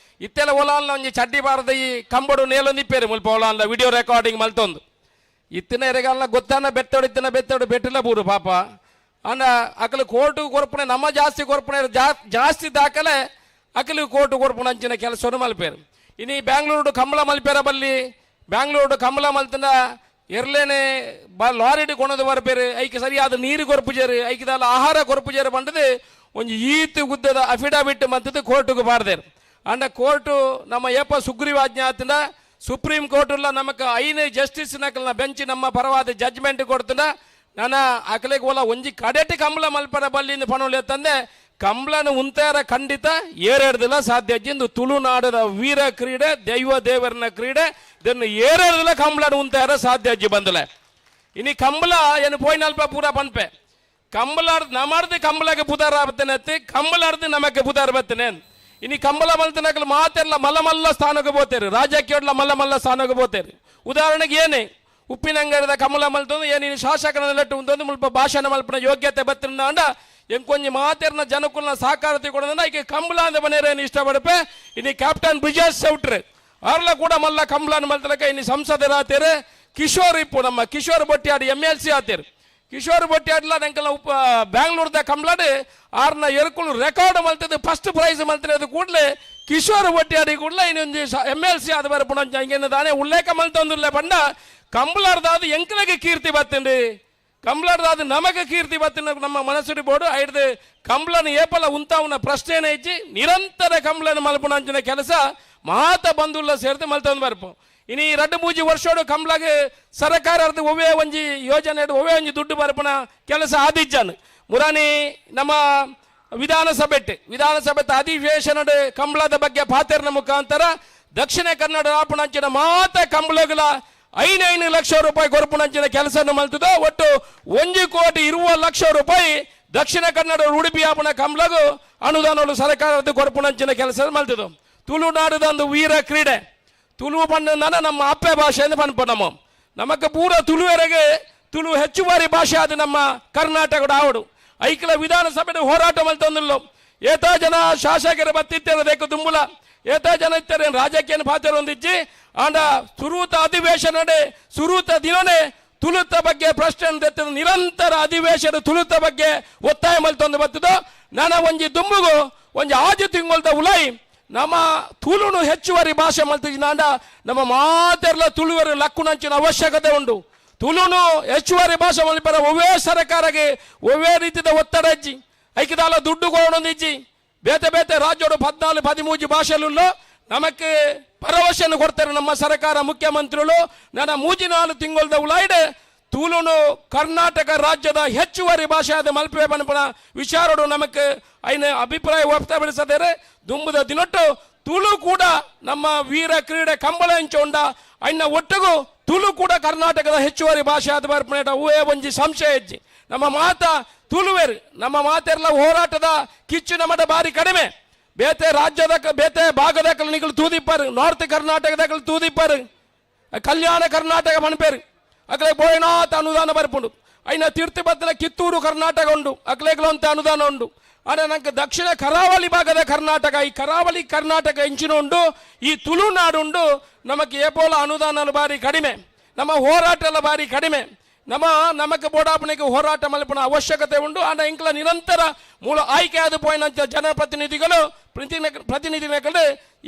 L: ಇತ್ತೆಲ್ಲ ಓಲಾನ್ಲ ಒಂಜಿ ಚಡ್ಡಿ ಬಾರದ ಈ ಕಂಬಡು ನೇಲೊಂದಿಪ್ಪೇರು ಮುಲ್ಪ ಓಲಾನ್ಲ ವಿಡಿಯೋ ರೆಕಾರ್ಡಿಂಗ್ ಮಲ್ತೊಂದು. ಇತ್ತಿನ ಎರೆಗಾಲ ಗೊತ್ತಾನ ಬೆತ್ತೋಡು ಇತ್ತಿನ ಬೆತ್ತೋಡು ಬೆಟ್ಟಿಲ್ಲ ಬೂರು ಪಾಪ. ಅಂಡ ಅಕಲು ಕೋರ್ಟು ಕೊರ್ಪುಣೆ ನಮ್ಮ ಜಾಸ್ತಿ ಕೊರ್ಪುಣೆ ಜಾಸ್ತಿ ದಾಖಲೆ ಅಕಲು ಕೋರ್ಟು ಕೊರ್ಪುಣ ಅಂಚಿನ ಕೆಲಸವನ್ನು ಮಲ್ಪೇರು. ಇನಿ ಬ್ಯಾಂಗ್ಳೂರು ಕಂಬಳ ಮಲ್ಪೇರ ಬಲ್ಲಿ ಬ್ಯಾಂಗ್ಳೂರು ಕಂಬಳ ಮಲ್ತನ ಎರ್ಲೇನೆ ಬ ಲಾರಿಡ್ ಕೊಣದು ಬರ್ಪೇರು. ಐಕೆ ಸರಿಯಾದ ನೀರು ಕೊರ್ಪುಜೇರು, ಐಕಿದಾಲ ಆಹಾರ ಕೊರ್ಪುಜೇರು ಬಂದது ಒಂಜಿ ಈತು ಗುದ್ದದ ಅಫಿಡವಿಟ್ ಮಂತದ್ದು ಕೋರ್ಟುಗೆ ಬಾರ್ದೇರು. ಅಂಡ ಕೋರ್ಟು ನಮ್ಮ ಏಪ ಸುಗ್ರೀವಾಜ್ಞೆ ಆತಂಡ ಸುಪ್ರೀಂ ಕೋರ್ಟುಲ್ಲ ನಮಕ್ 5 ಜಸ್ಟಿಸ್ ನಕಲ್ನ ಬೆಂಚ್ ನಮ್ಮ ಪರವಾದ ಜಡ್ಜ್ಮೆಂಟ್ ಕೊಡ್ತಂಡ ನನ್ನ ಅಕಲೆಗೆ ಓಲ ಒಂಜಿ ಕಡೆಟಿ ಕಂಬಳ ಮಲ್ಪರ ಬಲ್ಲಿಂದ ಪಣೋಲಿ ತಂದೆ ಕಂಬಳನ ಉಂತಾರ ಖಂಡಿತ ಏರೇಡ್ದಿಲ್ಲ ಸಾಧ್ಯ. ಜಿಂದು ತುಳುನಾಡದ ವೀರ ಕ್ರೀಡೆ ದೈವ ದೇವರನ ಕ್ರೀಡೆ ಇದನ್ನು ಏರೇಡ್ದಿಲ್ಲ ಕಂಬಳನ ಉಂತಾರ ಸಾಧ್ಯ ಅಜ್ಜಿ ಬಂದಲೆ. ಇನಿ ಕಂಬಳ ಏನು ಪೋಯ್ನಲ್ಪ ಪೂರ ಪನ್ಪೆ ಕಂಬಳಾರ್ದು ನಮಾರ್ದು ಕಂಬಳಗೆ ಪುದಾರ ಬತ್ತನೆ ಅತ್ತಿ ಕಂಬಳಾರ್ದು ನಮಗೆ ಪುದಾರ ಬತ್ತನೆ. ಇನಿ ಕಂಬಳ ಮಲ್ತನಕಲು ಮಾತೆಲ್ಲ ಮಲ್ಲ ಮಲ್ಲ ಸ್ಥಾನಕ್ಕೆ ಹೋಗ್ತೇವೆ, ರಾಜಕೀಯ ಮಲ್ಲ ಮಲ್ಲ ಸ್ಥಾನಕ್ಕೆ ಹೋಗ್ತೇವೆ. ಉದಾಹರಣೆಗೆ ಏನೇ ಉಪ್ಪಿನಂಗಡಿದ ಕಮಲ ಮಲ್ತೊಂದು ಏನಿನಿ ಶಾಸಕನ ನೆಟ್ಟು ಉಂದೊಂದು ಮುಲ್ಪ ಭಾಷಣ ಮಲ್ಪನ ಯೋಗ್ಯತೆ ಬತ್ತಿನ ಎಂಕೊಂಜಿ ಮಾತೆರ್ನ ಜನಕುಲ್ನ ಸಹಕಾರ ಕೊಡೋದನ್ನ ಈಗ ಕಂಬಳ ಅಂದ ಮನೆಯರೇನು ಇಷ್ಟಪಡಪೆ. ಇನಿ ಕ್ಯಾಪ್ಟನ್ ಬ್ರಿಜೇಶ್ ಚೌಟ್ರೆ ಅರ್ಲ ಕೂಡ ಮಲ್ಲ ಕಂಬಳನ ಮಲ್ತಲಕ ಇನಿ ಸಂಸದರಾತೇರೆ. ಕಿಶೋರ್ ಇಪ್ಪು ನಮ್ಮ ಕಿಶೋರ್ ಬೊಟ್ಟಿಯಾಡಿ MLC ಆತೇರು. ಕಿಶೋರ್ ಬೊಟ್ಟಿಯಾಡ್ಲ ನಂಕಲ್ಲ ಉಪ ಬ್ಯಾಂಗ್ಳೂರ್ದ ಕಂಬಳಡು ಆರ್ನ ಎರುಕುಲು ರೆಕಾರ್ಡ್ ಮಲ್ತದ್ದು ಫಸ್ಟ್ ಪ್ರೈಸ್ ಮಲ್ತಿರೋದು ಕೂಡಲೇ ಕಿಶೋರ್ ಬೊಟ್ಟಿಯಾಡಿ ಕೂಡಲೇ ಇನ್ನೊಂದು MLC ಆದ ಬರಪುಣ ಹಿಂಗೆ ತಾನೇ ಉಲ್ಲೇಖ ಮಲ್ತೊಂದಿಲ್ಲ ಬಂಡ ಕಂಬಳಾರ್ದಾದ ಎಂಕಲಗೆ ಕೀರ್ತಿ ಬತ್ತಂಡು ಕಂಬಳಾರ್ದಾದ ನಮಗೆ ಕೀರ್ತಿ ಬತ್ತಿನ ನಮ್ಮ ಮನಸ್ಸುಡಿ ಬೋರ್ಡು ಐಡ್ದು ಕಂಬಳನ ಏಪಲ ಉಂತಾವನ ಪ್ರಶ್ನೆನೇ ಇಚ್ಚಿ ನಿರಂತರ ಕಂಬಳನ ಮಲ್ಪುಣಂಚಿನ ಕೆಲಸ ಮಾತ ಬಂಧುಲ್ಲ ಸೇರ್ದು ಮಲ್ತೊಂದು ಬರ್ಪು. ಇನಿ 2 3 ವರ್ಷೋಡು ಕಂಬಳಗೆ ಸರಕಾರದ ಒವ್ವೇ ಒಂಜಿ ಯೋಜನೆ ಒವ್ವೇ ಒಂಜಿ ದುಡ್ಡು ಬರ್ಪುನ ಕೆಲಸ ಆದಿಜ್ಜಾನು. ಮುರಾನಿ ನಮ್ಮ ವಿಧಾನಸಭೆ ಅಧಿವೇಶನದ ಕಂಬಳದ ಬಗ್ಗೆ ಪಾತೆರ್ನ ಮುಖಾಂತರ ದಕ್ಷಿಣ ಕನ್ನಡ ಆಪುಣಂಚಿನ ಮಾತ ಕಂಬಳಗಳ 5 5 ಲಕ್ಷ ರೂಪಾಯಿ ಕೊರಪುಣಂಚಿನ ಕೆಲಸ ಮಲ್ತದ. ಒಟ್ಟು 1 ಕೋಟಿ 20 ಲಕ್ಷ ರೂಪಾಯಿ ದಕ್ಷಿಣ ಕನ್ನಡ ಉಡುಪಿ ಆಪುಣ ಕಂಬಳಗು ಅನುದಾನಗಳು ಸರ್ಕಾರದ ಕೊರಪುಣಂಚಿನ ಕೆಲಸ ಮಲ್ತದ. ತುಳುನಾಡದ ಒಂದು ವೀರ ಕ್ರೀಡೆ ತುಳು ಪಣ್ಣ ನಮ್ಮ ಅಪ್ಪೆ ಭಾಷೆ ಪನ್ಪ ನಮ್ಮ ನಮಕ್ಕೆ ಪೂರ ತುಳುವರೆಗೆ ತುಳು ಹೆಚ್ಚುವರಿ ಭಾಷೆ ಅದು ನಮ್ಮ ಕರ್ನಾಟಕದ ಆವಡು. ಐಕಲ ವಿಧಾನಸಭೆ ಹೋರಾಟ ಮಲ್ತೊಂದಿಲ್ಲ. ಏತಾ ಜನ ಶಾಸಕರ ಬತ್ತಿತ್ತಾರೆ ಬೇಕು ದುಂಬುಲ ಏತಾ ಜನ ಇತ್ತಾರೆ ರಾಜಕೀಯ ಪಾತ್ರ ಹೊಂದಿಜ್ಜಿ ಆಂಡ ಸುರೂತ ಅಧಿವೇಶನಡೆ ಸುರೂತ ದಿನನೇ ತುಳುತ ಬಗ್ಗೆ ಪ್ರಶ್ನೆ ನಿರಂತರ ಅಧಿವೇಶನ ತುಳುತ ಬಗ್ಗೆ ಒತ್ತಾಯ ಮಲ್ತೊಂದು ಬರ್ತದೋ ನನ್ನ ಒಂಜಿ ದುಂಬುಗು ಒಂಜಿ ಆಜು ತಿಂಗೊಳ್ದ ಉಲೈ ನಮ್ಮ ತುಳುನು ಹೆಚ್ಚುವರಿ ಭಾಷೆ ಮಲ್ತಿನಾಂಡ ನಮ್ಮ ಮಾತೆರ್ಲ ತುಳುವರು ಲಕ್ಕುನಂಚಿನ ಅವಶ್ಯಕತೆ ಉಂಟು. ತುಳುನು ಹೆಚ್ಚುವರಿ ಭಾಷೆ ಮಲ್ಪರ ಒವ್ವೇ ಸರ್ಕಾರಕ್ಕೆ ಒವ್ವೇ ರೀತಿಯ ಒತ್ತಡ ಇಜ್ಜಿ ಐಕಿದಾಲ ದುಡ್ಡು ಕೊಡೊಂದಿಜ್ಜಿ ಬೇತೆ ಬೇತೆ ರಾಜ್ಯೋಡು 14 13 ಭಾಷೆಲುಲ್ಲ ನಮಕ್ಕೆ ಭರವಸೆಯನ್ನು ಕೊಡ್ತಾರೆ ನಮ್ಮ ಸರ್ಕಾರ ಮುಖ್ಯಮಂತ್ರಿಗಳು. ನನ್ನ 3-4 ತಿಂಗಳದ ಉಲಾಯ್ಡೆ ತುಳುನು ಕರ್ನಾಟಕ ರಾಜ್ಯದ ಹೆಚ್ಚುವರಿ ಭಾಷೆ ಆದ ಮಲ್ಪೆ ಪನ್ಪುನ ವಿಚಾರಡು ನಮಕ್ಕೆ ಐನ ಅಭಿಪ್ರಾಯ ವ್ಯಕ್ತಪಡಿಸದರೆ ದುಂಬುದ ದಿನೊಟ್ಟು ತುಳು ಕೂಡ ನಮ್ಮ ವೀರ ಕ್ರೀಡೆ ಕಂಬಳ ಇಂಚೊಂಡ ಐನ ಒಟ್ಟಿಗೂ ತುಳು ಕೂಡ ಕರ್ನಾಟಕದ ಹೆಚ್ಚುವರಿ ಭಾಷೆ ಆದ ಬರ್ಪಣೆ ಹೂವೇ ಒಂಜಿ ಸಂಶಯ ಹೆಜ್ಜಿ. ನಮ್ಮ ಮಾತ ತುಳುವೇರು ನಮ್ಮ ಮಾತೆಲ್ಲ ಹೋರಾಟದ ಕಿಚ್ಚು ನಮ್ಮಡ ಬಾರಿ ಕಡಿಮೆ. ಬೇತೆ ರಾಜ್ಯದ ಬೇತೆ ಭಾಗದ ನಿಗಳು ತೂದಿಪ್ಪಾರು, ನಾರ್ತ್ ಕರ್ನಾಟಕದ ತೂದಿಪ್ಪಾರು, ಕಲ್ಯಾಣ ಕರ್ನಾಟಕ ಮನ್ಪೇರು ಅಕ್ಲೆ ಬೋಯ್ನಾಥ ಅನುದಾನ ಬರ್ಪುಂಡು. ಐನ ತೀರ್ಥಬತ್ತನ ಕಿತ್ತೂರು ಕರ್ನಾಟಕ ಉಂಡು ಅಕ್ಲೆಗ್ಲಂತ ಅನುದಾನ ಉಂಡು. ಆದರೆ ನಂಗೆ ದಕ್ಷಿಣ ಕರಾವಳಿ ಭಾಗದ ಕರ್ನಾಟಕ ಈ ಕರಾವಳಿ ಕರ್ನಾಟಕ ಇಂಚಿನ ಉಂಡು ಈ ತುಳುನಾಡು ಉಂಡು ನಮಗೆ ಏಪೋಲ ಅನುದಾನ ಬಾರಿ ಕಡಿಮೆ, ನಮ್ಮ ಹೋರಾಟ ಎಲ್ಲ ಬಾರಿ ಕಡಿಮೆ. ನಮ್ಮ ನಮಗೆ ಬೋಡಾಪಣೆಗೆ ಹೋರಾಟ ಮಲ್ಪನ ಅವಶ್ಯಕತೆ ಉಂಟು. ಆಂಡ ಇಂಕ್ಲ ನಿರಂತರ ಮೂಲ ಆಯ್ಕೆ ಆದ ಪೋಯಿನಂತ ಜನಪ್ರತಿನಿಧಿಗಳು ಪ್ರತಿನಿಧಿಗಳು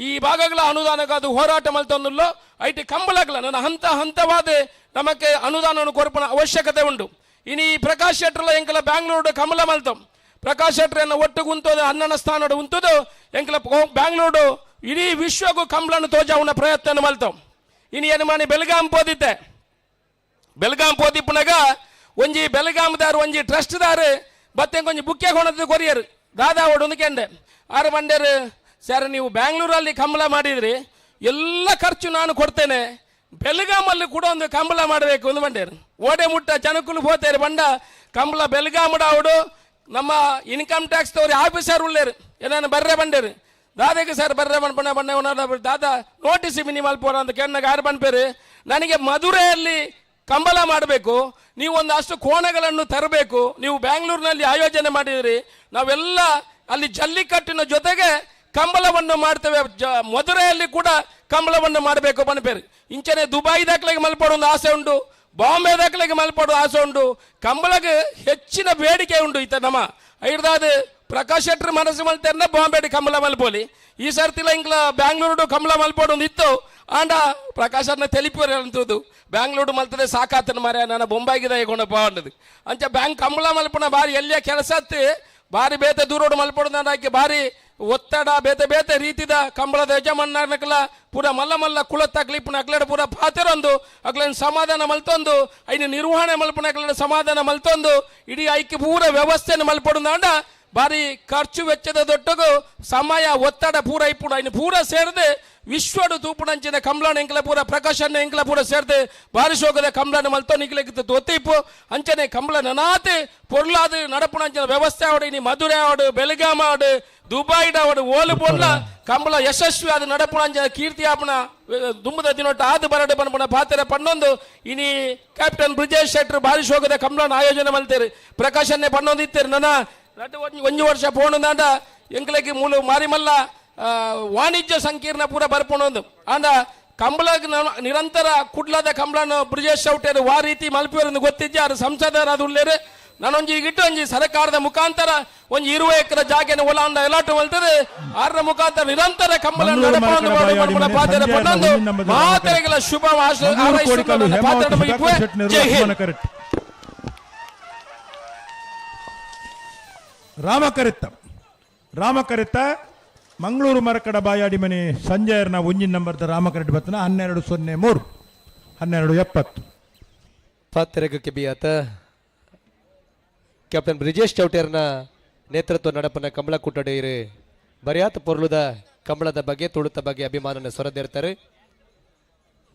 L: ಈ ಭಾಗಗಳ ಅನುದಾನಕ್ಕಾದ ಹೋರಾಟ ಮಲ್ತೊಂದುಲ್ಲೋ IT ಕಂಬಳಗಳ ನನ್ನ ಹಂತ ಹಂತವಾದ ನಮಗೆ ಅನುದಾನವನ್ನು ಕೊರಪನ ಅವಶ್ಯಕತೆ ಉಂಟು. ಇನ್ನು ಈ ಪ್ರಕಾಶ್ ಶೆಟ್ಟರ್ಲ ಎಂಕಲ ಬ್ಯಾಂಗ್ಳೂರು ಕಮಲ ಮಲ್ತಂ ಪ್ರಕಾಶ್ ಶೆಟ್ಟರ್ ಒಟ್ಟು ಉಂತೋದು ಅಣ್ಣನ ಸ್ಥಾನ ಉಂತದು ಎಂಕಲ ಬ್ಯಾಂಗ್ಳೂರು ಇಡೀ ವಿಶ್ವಕ್ಕೂ ಕಂಬಳನ್ನು ತೋಜಾವುನ ಪ್ರಯತ್ನ ಮಲ್ತಂ. ಇನ್ನು ಏನು ಮಾಡಿ ಬೆಳಗಾಂ ಪೋದಿತ್ತೆ ಬೆಳಗಾಂ ಪೋದಿಪ್ಪನಾಗ ಒಂಜಿ ಬೆಳಗಾಂದಾರು ಒಂಜಿ ಟ್ರಸ್ಟ್ದಾರು ಬತ್ತೆ ಒಂಜಿ ಬುಕ್ಕೆ ಕೊಣದ ಕೊರಿಯರ್ ದಾದಾ ಓಡೊಂದು ಕೆಂಡೆ ಆರು ಬಂಡೇರು ಸರ್ ನೀವು ಬ್ಯಾಂಗ್ಳೂರಲ್ಲಿ ಕಂಬಳ ಮಾಡಿದ್ರಿ ಎಲ್ಲ ಖರ್ಚು ನಾನು ಕೊಡ್ತೇನೆ ಬೆಳಗಾಮಲ್ಲಿ ಕೂಡ ಒಂದು ಕಂಬಳ ಮಾಡಬೇಕು ಒಂದು ಬಂಡೇರು ಓಡೆ ಮುಟ್ಟ ಜನಕ್ಕೂ ಹೋಗ್ತಾರೆ ಬಂಡ ಕಂಬಳ ಬೆಳಗಾಮಡ ಅವಡು ನಮ್ಮ ಇನ್ಕಮ್ ಟ್ಯಾಕ್ಸ್ ತವ್ರಿ ಆಫೀಸರ್ ಉಳ್ಳೇರು ಏನಾನು ಬರ್ರೆ ಬಂಡೇರು ದಾದಾಗೆ ಸರ್ ಬರ್ರೆ ಬಂಡ ಬಂಡೆ ದಾದಾ ನೋಟಿಸ್ ಮಿನಿಮಲ್ ಪೋರ ಅಂತ ಕೆನ್ನಾಗ ಆರು ಬಂಡ್ಪೇರು ನನಗೆ ಮಧುರೆಯಲ್ಲಿ ಕಂಬಳ ಮಾಡಬೇಕು, ನೀವು ಒಂದು ಅಷ್ಟು ಕೋಣಗಳನ್ನು ತರಬೇಕು, ನೀವು ಬ್ಯಾಂಗ್ಳೂರಿನಲ್ಲಿ ಆಯೋಜನೆ ಮಾಡಿದಿರಿ, ನಾವೆಲ್ಲ ಅಲ್ಲಿ ಜಲ್ಲಿಕಟ್ಟಿನ ಜೊತೆಗೆ ಕಂಬಳವನ್ನು ಮಾಡ್ತೇವೆ, ಮಧುರೆಯಲ್ಲಿ ಕೂಡ ಕಂಬಳವನ್ನು ಮಾಡಬೇಕು ಬನ್ಪೇರು. ಇಂಚನೆ ದುಬೈ ದಾಖಲೆಗೆ ಮಲ್ಪಡೋ ಒಂದು ಆಸೆ ಉಂಟು, ಬಾಂಬೆ ದಾಖಲೆಗೆ ಮಲ್ಪಡೋ ಆಸೆ ಉಂಟು, ಕಂಬಳಗೆ ಹೆಚ್ಚಿನ ಬೇಡಿಕೆ ಉಂಟು. ಈತ ನಮ್ಮ ಐದಾದ ಪ್ರಕಾಶ್ ಶೆಟ್ಟರ್ ಮನಸ್ಸು ಮಲ್ತೇನೆ ಬಾಂಬೆ ಕಂಬಳ ಮಲ್ಪೋಲಿ ಈ ಸರ್ತಿಲ ಇಂಕ್ಲ ಬ್ಯಾಂಗ್ಳೂರು ಕಂಬಳ ಮಲ್ಪೋಡು ಒಂದು ಇತ್ತು. ಆಂಡ ಪ್ರಕಾಶ್ ಅನ್ನ ತೆಲಿಪುರ ಅಂತದ್ದು ಬ್ಯಾಂಗ್ಳೂರು ಮಲ್ತದೆ ಸಾಕಾತನ ಮಾರ್ಯ ನಾನು ಬೊಂಬಾಯಿಗೆ ದಯಕೊಂಡಪ್ಪ ಅನ್ನೋದು ಅಂಚ ಬ್ಯಾಂಕ್ ಕಂಬಳ ಮಲ್ಪನ ಬಾರಿ ಎಲ್ಲಿಯ ಕೆಲಸ ಬಾರಿ ಬೇತೆ ದೂರೋಡು ಮಲ್ಪಡು ಬಾರಿ ಒತ್ತಡ ಬೇತೆ ಬೇತೆ ರೀತಿದ ಕಂಬಳದ ಯಜಮಾನಕಲ ಪೂರ ಮಲ್ಲ ಮಲ್ಲ ಕುಳ ತಕ್ಲಿಪ್ಪನ ಅಕ್ಲಡ ಪೂರ ಪಾತೆರೊಂದು ಅಕ್ಲೇನು ಸಮಾಧಾನ ಮಲ್ತೊಂದು ಐನ ನಿರ್ವಹಣೆ ಮಲ್ಪನ ಅಕ್ಲಡ ಸಮಾಧಾನ ಮಲ್ತೊಂದು ಇಡೀ ಐಕ್ಕೆ ಪೂರ ವ್ಯವಸ್ಥೆಯನ್ನು ಮಲ್ಪಡುಂದಾಂಡ ಬಾರಿ ಖರ್ಚು ವೆಚ್ಚದ ದೊಡ್ಡಗು ಸಮಯ ಒತ್ತಡ ಪೂರ ಇಪ್ಪುಡು ಐನು ಪೂರ ಸೇರಿದೆ ವಿಶ್ವಡು ತೂಪುಣಂಚಿನ ಕಂಬಳನ ಎಂಕಲ ಪೂರ ಪ್ರಕಾಶನ ಎಂಕಲ ಪೂರ ಸೇರಿದೆ ಬಾರಿ ಶೋಕದ ಕಂಬಳನ ಮಲ್ತೋ ನಿಕ್ಲೆಗಿತ್ತು ದೊತ್ತಿಪ್ಪು ಅಂಚನೆ ಕಂಬಳ ನನಾತೆ ಪೊರ್ಲಾದ ನಡಪುಣಂಚಿನ ವ್ಯವಸ್ಥೆ ಆವಡು ಇನಿ ಮಧುರೆ ಆವಡು ಬೆಳಗಾಂ ಆವಡು ದುಬೈಡ್ ಆವಡು ಓಲು ಪೊರ್ಲ ಕಂಬಳ ಯಶಸ್ವಿ ಆದ ನಡಪುಣಂಚಿನ ಕೀರ್ತಿ ಆಪಣ ದುಂಬದ ದಿನೊಟ್ಟ ಆದು ಬರಡು ಪನ್ಪುಣ ಪಾತ್ರೆ ಪಣ್ಣೊಂದು ಇನಿ ಕ್ಯಾಪ್ಟನ್ ಬ್ರಿಜೇಶ್ ಶೆಟ್ಟರ್ ಬಾರಿ ಶೋಕದ ಕಂಬಳನ ಆಯೋಜನೆ ಮಲ್ತೇರು ಪ್ರಕಾಶನ್ನೇ ಪಣ್ಣೊಂದು ಇತ್ತೇರು. ನನ್ನ ಒಂಜಿ ವರ್ಷ ಪೋಣುದಾಂಡ ಎಂಕ್ಲೆಗೆ ಮೂಲ ಮಾರಿಮಲ್ಲ ವಾಣಿಜ್ಯ ಸಂಕೀರ್ಣ ಪೂರ ಬರ್ಪೊಂದು ಆಂಡ ಕಂಬಳ ನಿರಂತರ ಕುಡ್ಲದ ಕಂಬಳನ ಬ್ರಿಜೇಶ್ ಶೌಟೇರು ವಾ ರೀತಿ ಮಲ್ಪಿಯವರು ಗೊತ್ತಿದ್ದೆ ಅದು ಸಂಸದರ ಅದು ಉಳ್ಳೇರು. ನಾನೊಂಜಿ ಇಟ್ಟು ಒಂಜಿ ಸರ್ಕಾರದ ಮುಖಾಂತರ ಒಂಜಿ 20 ಎಕರೆ ಜಾಗೆನ ಒಲ ಅಂಡ ಎಲಾಟು ಮಲ್ತದೆ ಆರ ಮುಖಾಂತರ ನಿರಂತರ ಕಂಬಳ ಮಾತೆರೆಗಳ ಶುಭ
B: ರಾಮಕರಿತ್ತ ರಾಮಕರಿತ್ತ ಮಂಗಳೂರು ಮರಕಡ ಬಾಯಾಡಿ ಮನೆ ಸಂಜಯರ್ನ ಒಂಜಿನ ನಂಬರ್ದ ರಾಮಕರೆಟ್ ಬತ್ತನ 12:03 12:70
G: ಪಾತ್ರೆಗೆ ಬಿಯಾತ ಕ್ಯಾಪ್ಟನ್ ಬ್ರಿಜೇಶ್ ಚೌಟೇರ್ನ ನೇತೃತ್ವ ನಡಪನ ಕಂಬಳ ಕೂಟಡೇರು ಬರಿಯಾತ ಪೊರ್ಲುದ ಕಂಬಳದ ಬಗ್ಗೆ ತುಳುತ ಬಗ್ಗೆ ಅಭಿಮಾನನ ಸೊರದಿರ್ತಾರೆ.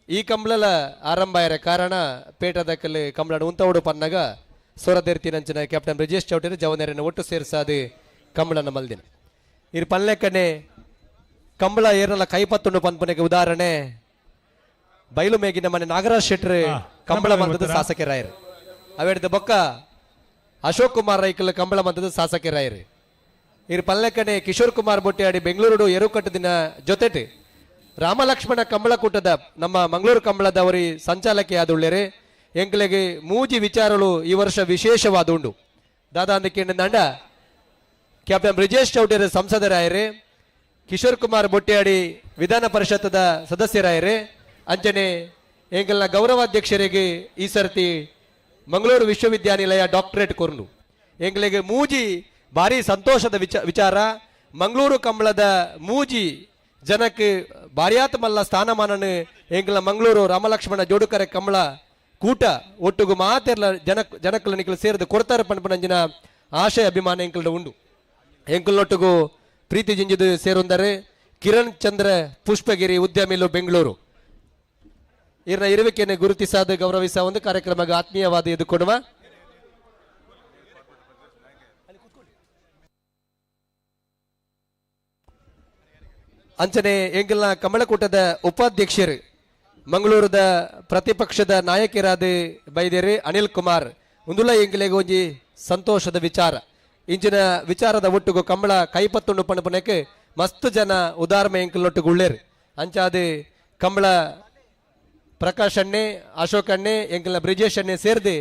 G: ಈ ಕಂಬಳಲ ಆರಂಭ ಆಯ್ರ ಕಾರಣ ಪೇಟದಕಲ್ಲಿ ಕಂಬಳನ ಉಂತವಡು ಪನ್ನಾಗ ಸೊರದಿರ್ತಿನಂಚಿನ ಕ್ಯಾಪ್ಟನ್ ಬ್ರಿಜೇಶ್ ಚೌಟೇರು ಜವನೇರನ್ನು ಒಟ್ಟು ಸೇರಿಸಾದು ಕಂಬಳನ ಮಲ್ದಿನ ಇರು ಪಲ್ಲೆಕ್ಕನೆ ಕಂಬಳ ಏರಲ್ಲ ಕೈಪತ್ತುಂಡು ಪನ್ಪನೆಗೆ ಉದಾಹರಣೆ ಬಯಲು ಮೇಗಿನ ಮನೆ ನಾಗರಾಜ್ ಶೆಟ್ಟರ್ ಕಂಬಳ ಮಂದದ َ ಇರ್ ಪಲ್ಲಕ್ಕನೆ ಕಿಶೋರ್ ಕುಮಾರ್ ಬೊಟ್ಟಿಯಾಡಿ ಬೆಂಗಳೂರು ಎರುಕಟ್ಟದಿನ ಜೊತೆಟು ರಾಮಲಕ್ಷ್ಮಣ ಕಂಬಳಕೂಟದ ನಮ್ಮ ಮಂಗಳೂರು ಕಂಬಳದವರಿ ಸಂಚಾಲಕಿ ಆದುಳ್ಳೇರೆ. ಎಂಕ್ಲೆಗೆ ಮೂಜಿ ವಿಚಾರಗಳು ಈ ವರ್ಷ ವಿಶೇಷವಾದ ಉಂಡು. ದಾದಾ ಅಂದಕ್ಕೆ ಕ್ಯಾಪ್ಟನ್ ಬ್ರಿಜೇಶ್ ಚೌಟೇರ್ ಸಂಸದರಾಯರೆ, ಕಿಶೋರ್ ಕುಮಾರ್ ಬೊಟ್ಟಿಯಾಡಿ ವಿಧಾನ ಪರಿಷತ್ತದ ಸದಸ್ಯರಾಯರೆ, ಅಂಚನೆ ಎಂಕಲ್ನ ಗೌರವಾಧ್ಯಕ್ಷರಿಗೆ ಈ ಸರ್ತಿ ಮಂಗಳೂರು ವಿಶ್ವವಿದ್ಯಾನಿಲಯ ಡಾಕ್ಟರೇಟ್ ಕೊರ್ನು. ಎಂಕ್ಲೆಗೆ ಮೂಜಿ ಭಾರಿ ಸಂತೋಷದ ವಿಚಾರ. ಮಂಗಳೂರು ಕಂಬಳದ ಮೂಜಿ ಜನಕ್ಕೆ ಭಾರ್ಯಾತ ಮಲ್ಲ ಸ್ಥಾನಮಾನನ ಎಂಕಲ್ನ ಮಂಗಳೂರು ರಾಮಲಕ್ಷ್ಮಣ ಜೋಡುಕರೆ ಕಂಬಳ ಕೂಟ ಒಟ್ಟುಗು ಮಾತೆರ್ಲ ಜನಕ್ಕಲ ನಿಕಲು ಸೇರಿದ ಕೊಡ್ತಾರೆ ಪನ್ಪನಂಜಿನ ಆಶಯ ಅಭಿಮಾನ ಎಂಕಲ್ಡ ಉಂಡು. ಎಂಕಲ್ನೊಟ್ಟುಗು ಪ್ರೀತಿ ಜಿಂಜಿದು ಸೇರುಂದರೆ ಕಿರಣ್ ಚಂದ್ರ ಪುಷ್ಪಗಿರಿ ಉದ್ಯಮಿಲು ಬೆಂಗಳೂರು. ಇರ್ನ ಇರುವಿಕೆಯನ್ನು ಗುರುತಿಸಾದ ಗೌರವಿಸ ಒಂದು ಕಾರ್ಯಕ್ರಮಕ್ಕೆ ಆತ್ಮೀಯವಾದ ಎದುಕೊಡುವ ಅಂಚನೆ ಎಂಕಲ್ನ ಕಮಲಕೂಟದ ಉಪಾಧ್ಯಕ್ಷರು ಮಂಗಳೂರದ ಪ್ರತಿಪಕ್ಷದ ನಾಯಕರಾದ ಬೈದೇರಿ ಅನಿಲ್ ಕುಮಾರ್ ಉಂದುಲ ಎಂಕಲೆಗೆ ಒಂಜಿ ಸಂತೋಷದ ವಿಚಾರ. ಇಂಚಿನ ವಿಚಾರದ ಒಟ್ಟುಗು ಕಂಬಳ ಕೈಪತ್ತುಂಡು ಪಣಪುನಕ್ಕೆ ಮಸ್ತ್ ಜನ ಉದಾರ್ಮೆ ಎಂಕಲ್ನೊಟ್ಟುಗು ಉಳ್ಳೇರು. ಅಂಚಾದ ಕಂಬಳ ಪ್ರಕಾಶ್ ಅಣ್ಣೆ, ಅಶೋಕ್ ಅಣ್ಣೆ, ಎಂಕಲ್ನ ಬ್ರಿಜೇಶ್ ಅಣ್ಣೆ ಸೇರ್ದು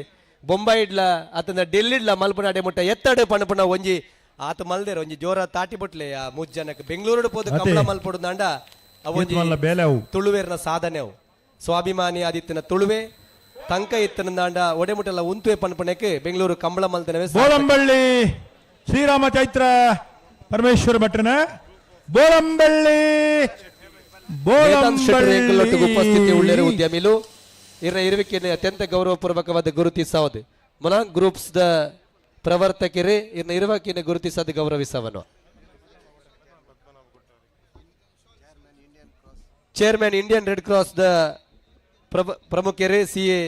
G: ಬೊಂಬಾಯಿಡ್ಲ ಆತನ ಡೆಲ್ಲಿಡ್ಲ ಮಲ್ಪುನಾಡೆ ಮುಟ್ಟ ಎತ್ತಡೆ ಪಣಪುನ ಒಂಜಿ ಆತ ಮಲ್ದೇರು ಒಂಜಿ ಜೋರ ತಾಟಿ ಬುಟ್ಲೆ ಆ ಮೂಜ್ ಜನಕ್ಕೆ ಬೆಂಗಳೂರು ಪೋದು ಕಂಬಳ ಮಲ್ಪೊಡು ದಾಂಡ ಅವೊಂಜಿ ತುಳುವೇರ್ನ ಸಾಧನೆ. ಅವು ಸ್ವಾಭಿಮಾನಿ ಆದಿತ್ತಿನ ತುಳುವೆ ತಂಕ ಇತ್ತನ ದಾಂಡ ಒಡೆಮುಟ್ಟಲ ಉಂತುವೆ ಪಣಪುನಕ್ಕೆ ಬೆಂಗಳೂರು ಕಂಬಳ ಮಲ್ತನವೆ.
B: ಬೋಳಂಬಳ್ಳಿ ಶ್ರೀರಾಮ ಚೈತ್ರ ಪರಮೇಶ್ವರ ಭಟ್ರನ ಬೋಳಂಬಳ್ಳಿ
G: ಉಪಸ್ಥಿತಿ ಉಳ್ಳೇರು ಉದ್ಯಮಿಲು ಇರ ಇರುವಿಕೆಯನ್ನು ಅತ್ಯಂತ ಗೌರವಪೂರ್ವಕವಾದ ಗುರುತಿಸೋದು ಮೊಲಾಂಗ್ ಗ್ರೂಪ್ಸ್ the ಪ್ರವರ್ತಕರೇ ಇರ್ನ ಇರುವಿಕೆಯನ್ನು ಗುರುತಿಸೋದು ಗೌರವಿಸವನು. Chairman Indian red cross the ಪ್ರಮುಖರೇ ಸಿ ಎ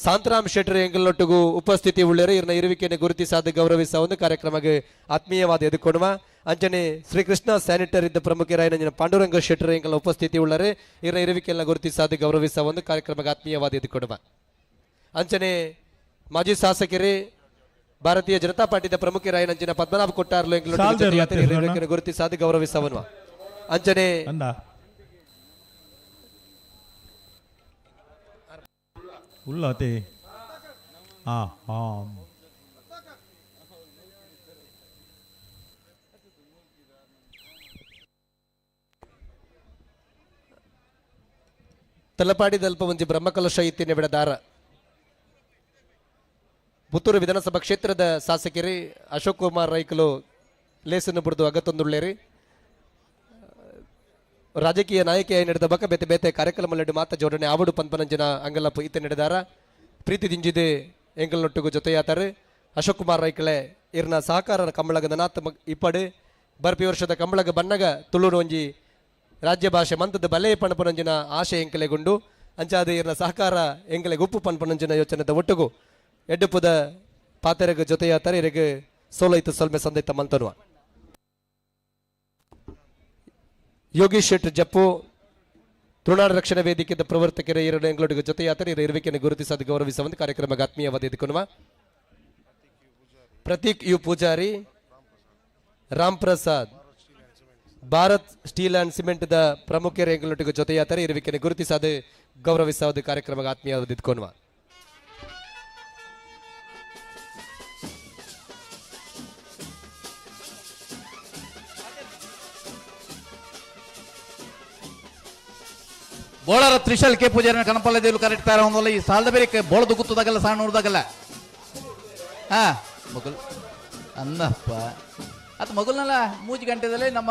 G: ಶಾಂತರಾಮ್ ಶೆಟ್ಟರ್ ಎಂಗಲ್ನೊಟ್ಟಿಗೂ ಉಪಸ್ಥಿತಿ ಉಳ್ಳೇರು ಇರ್ನ ಇರುವಿಕೆಯನ್ನು ಗುರುತಿಸಾದ ಗೌರವಿಸ ಒಂದು ಕಾರ್ಯಕ್ರಮಕ್ಕೆ ಆತ್ಮೀಯವಾದ ಎದುಕೊಡುವ. ಅಂಚನೆ ಶ್ರೀಕೃಷ್ಣ ಸ್ಯಾನಿಟರಿ ಇದ್ದ ಪ್ರಮುಖರಾಯನ ಪಾಂಡುರಂಗ ಶೆಟ್ಟರ್ ಎಂಗಲ್ನ ಉಪಸ್ಥಿತಿ ಉಳ್ಳರೆ ಇರ್ನ ಇರುವಿಕೆಯನ್ನು ಗುರುತಿಸಾದ ಗೌರವಿಸ ಒಂದು ಕಾರ್ಯಕ್ರಮಕ್ಕೆ ಆತ್ಮೀಯವಾದ ಎದುಕೊಡುವ. ಅಂಚನೆ ಮಾಜಿ ಶಾಸಕರೇ ಭಾರತೀಯ ಜನತಾ ಪಾರ್ಟಿದ ಪ್ರಮುಖರಾಯನಂಚಿನ ಪದ್ಮನಾಭ ಕೊಟ್ಟಾರ್ಲು ಎಂಗಲ್ನೊಟ್ಟಿಗೆ ಗುರುತಿಸಾದ ಗೌರವಿಸವನು. ಅಂಚನೆ
B: ಉಳ್ಳತೆ ಆ ಹಾ
G: ತಲಪಾಡಿದಲ್ಪ ಒಂಜಿ ಬ್ರಹ್ಮಕಲಶ ಇತ್ತಿನ ಬಿಡದಾರ ಪುತ್ತೂರು ವಿಧಾನಸಭಾ ಕ್ಷೇತ್ರದ ಶಾಸಕರಿ ಅಶೋಕ್ ಕುಮಾರ್ ರೈಕಲು ಲೇಸನ್ನು ಬುಡ್ದು ಅಗತ್ತೊಂದುಳ್ಳೇರಿ. ರಾಜಕೀಯ ನಾಯಕಿಯಾಗಿ ನಡೆದ ಬಕ ಬೇತೆ ಬೇತೆ ಕಾರ್ಯಕ್ರಮದಲ್ಲಿ ಮಾತ ಜೋಡಣೆ ಆವಡು ಪನ್ಪನಂಜಿನ ಅಂಗಲಪ್ಪು ಇತ್ತ ನಡೆದಾರ. ಪ್ರೀತಿ ದಿಂಜಿದೆ ಎಂಕಲ್ನೊಟ್ಟಿಗೂ ಜೊತೆಯಾತಾರೆ ಅಶೋಕ್ ಕುಮಾರ್ ರೈಕಳೆ ಇರ್ನ ಸಹಕಾರ ಕಂಬಳಗ ನನಾತ್ ಇಪ್ಪಡು ಬರ್ಪಿ ವರ್ಷದ ಕಂಬಳಗ ಬನ್ನಗ ತುಳುರು ಒಂಜಿ ರಾಜ್ಯ ಭಾಷೆ ಮಂತದ ಬಲೆ ಪಣಪನಂಜಿನ ಆಶೆ ಎಂಕಲೆಗುಂಡು. ಅಂಚಾದ ಇರ್ನ ಸಹಕಾರ ಎಂಕಲೆ ಗುಪ್ಪು ಪನ್ಪನಂಜಿನ ಯೋಚನೆದ ಒಟ್ಟುಗು ಎಡ್ಡುಪುದ ಪಾತೆರಗ ಜೊತೆಯಾತಾರೆ ಇರಗ ಸೋಲೈತು ಸೊಲ್ಮೆ ಸಂದೈತ ಮಂತನುವ. ಯೋಗೀಶ್ ಶೆಟ್ಟಿ ಜಪ್ಪು ತುಳುನಾಡು ರಕ್ಷಣಾ ವೇದಿಕೆದ ಪ್ರವರ್ತಕರ ಎರಡು ಎಂಗ್ಲೋಟಿಗೆ ಜೊತೆಯಾತಾರೆ ಇರ ಇರುವಿಕೆಯನ್ನು ಗುರುತಿಸೋದು ಗೌರವಿಸುವ ಒಂದು ಕಾರ್ಯಕ್ರಮಕ್ಕೆ ಆತ್ಮೀಯವಾದ ಎದುಕೊನುವ. Prateek U Poojary, Ram Prasad, Bharat steel and cement the ಪ್ರಮುಖರ ಎಂಗ್ಲೋಟಿಗೆ ಜೊತೆಯಾತಾರೆ ಇರುವಿಕೆಯನ್ನು ಗುರುತಿಸೋದು ಗೌರವಿಸುವ ಕಾರ್ಯಕ್ರಮಕ್ಕೆ ಆತ್ಮೀಯವಾದ ಎದುಕೊನುವ.
D: ಬೋಳರ ತ್ರಿಶಲ್ ಕೆ ಪೂಜಾರಿನ ಕನಪಲ್ಲ ದೇವರು ಕರೆಕ್ಟ್ ತಾರ ಒಂದಲ್ಲ ಈ ಸಾಲದ ಬೇರೆ ಬೋಳದು ಗುತ್ತದಾಗಲ್ಲ ಸಣ್ಣ ನೋಡ್ದಾಗಲ್ಲ. ಹಾ ಮಗುಲ್ ಅನ್ನಪ್ಪ ಅದು ಮಗುಲ್ನಲ್ಲ ಮೂಜು ಗಂಟೆದಲ್ಲೇ ನಮ್ಮ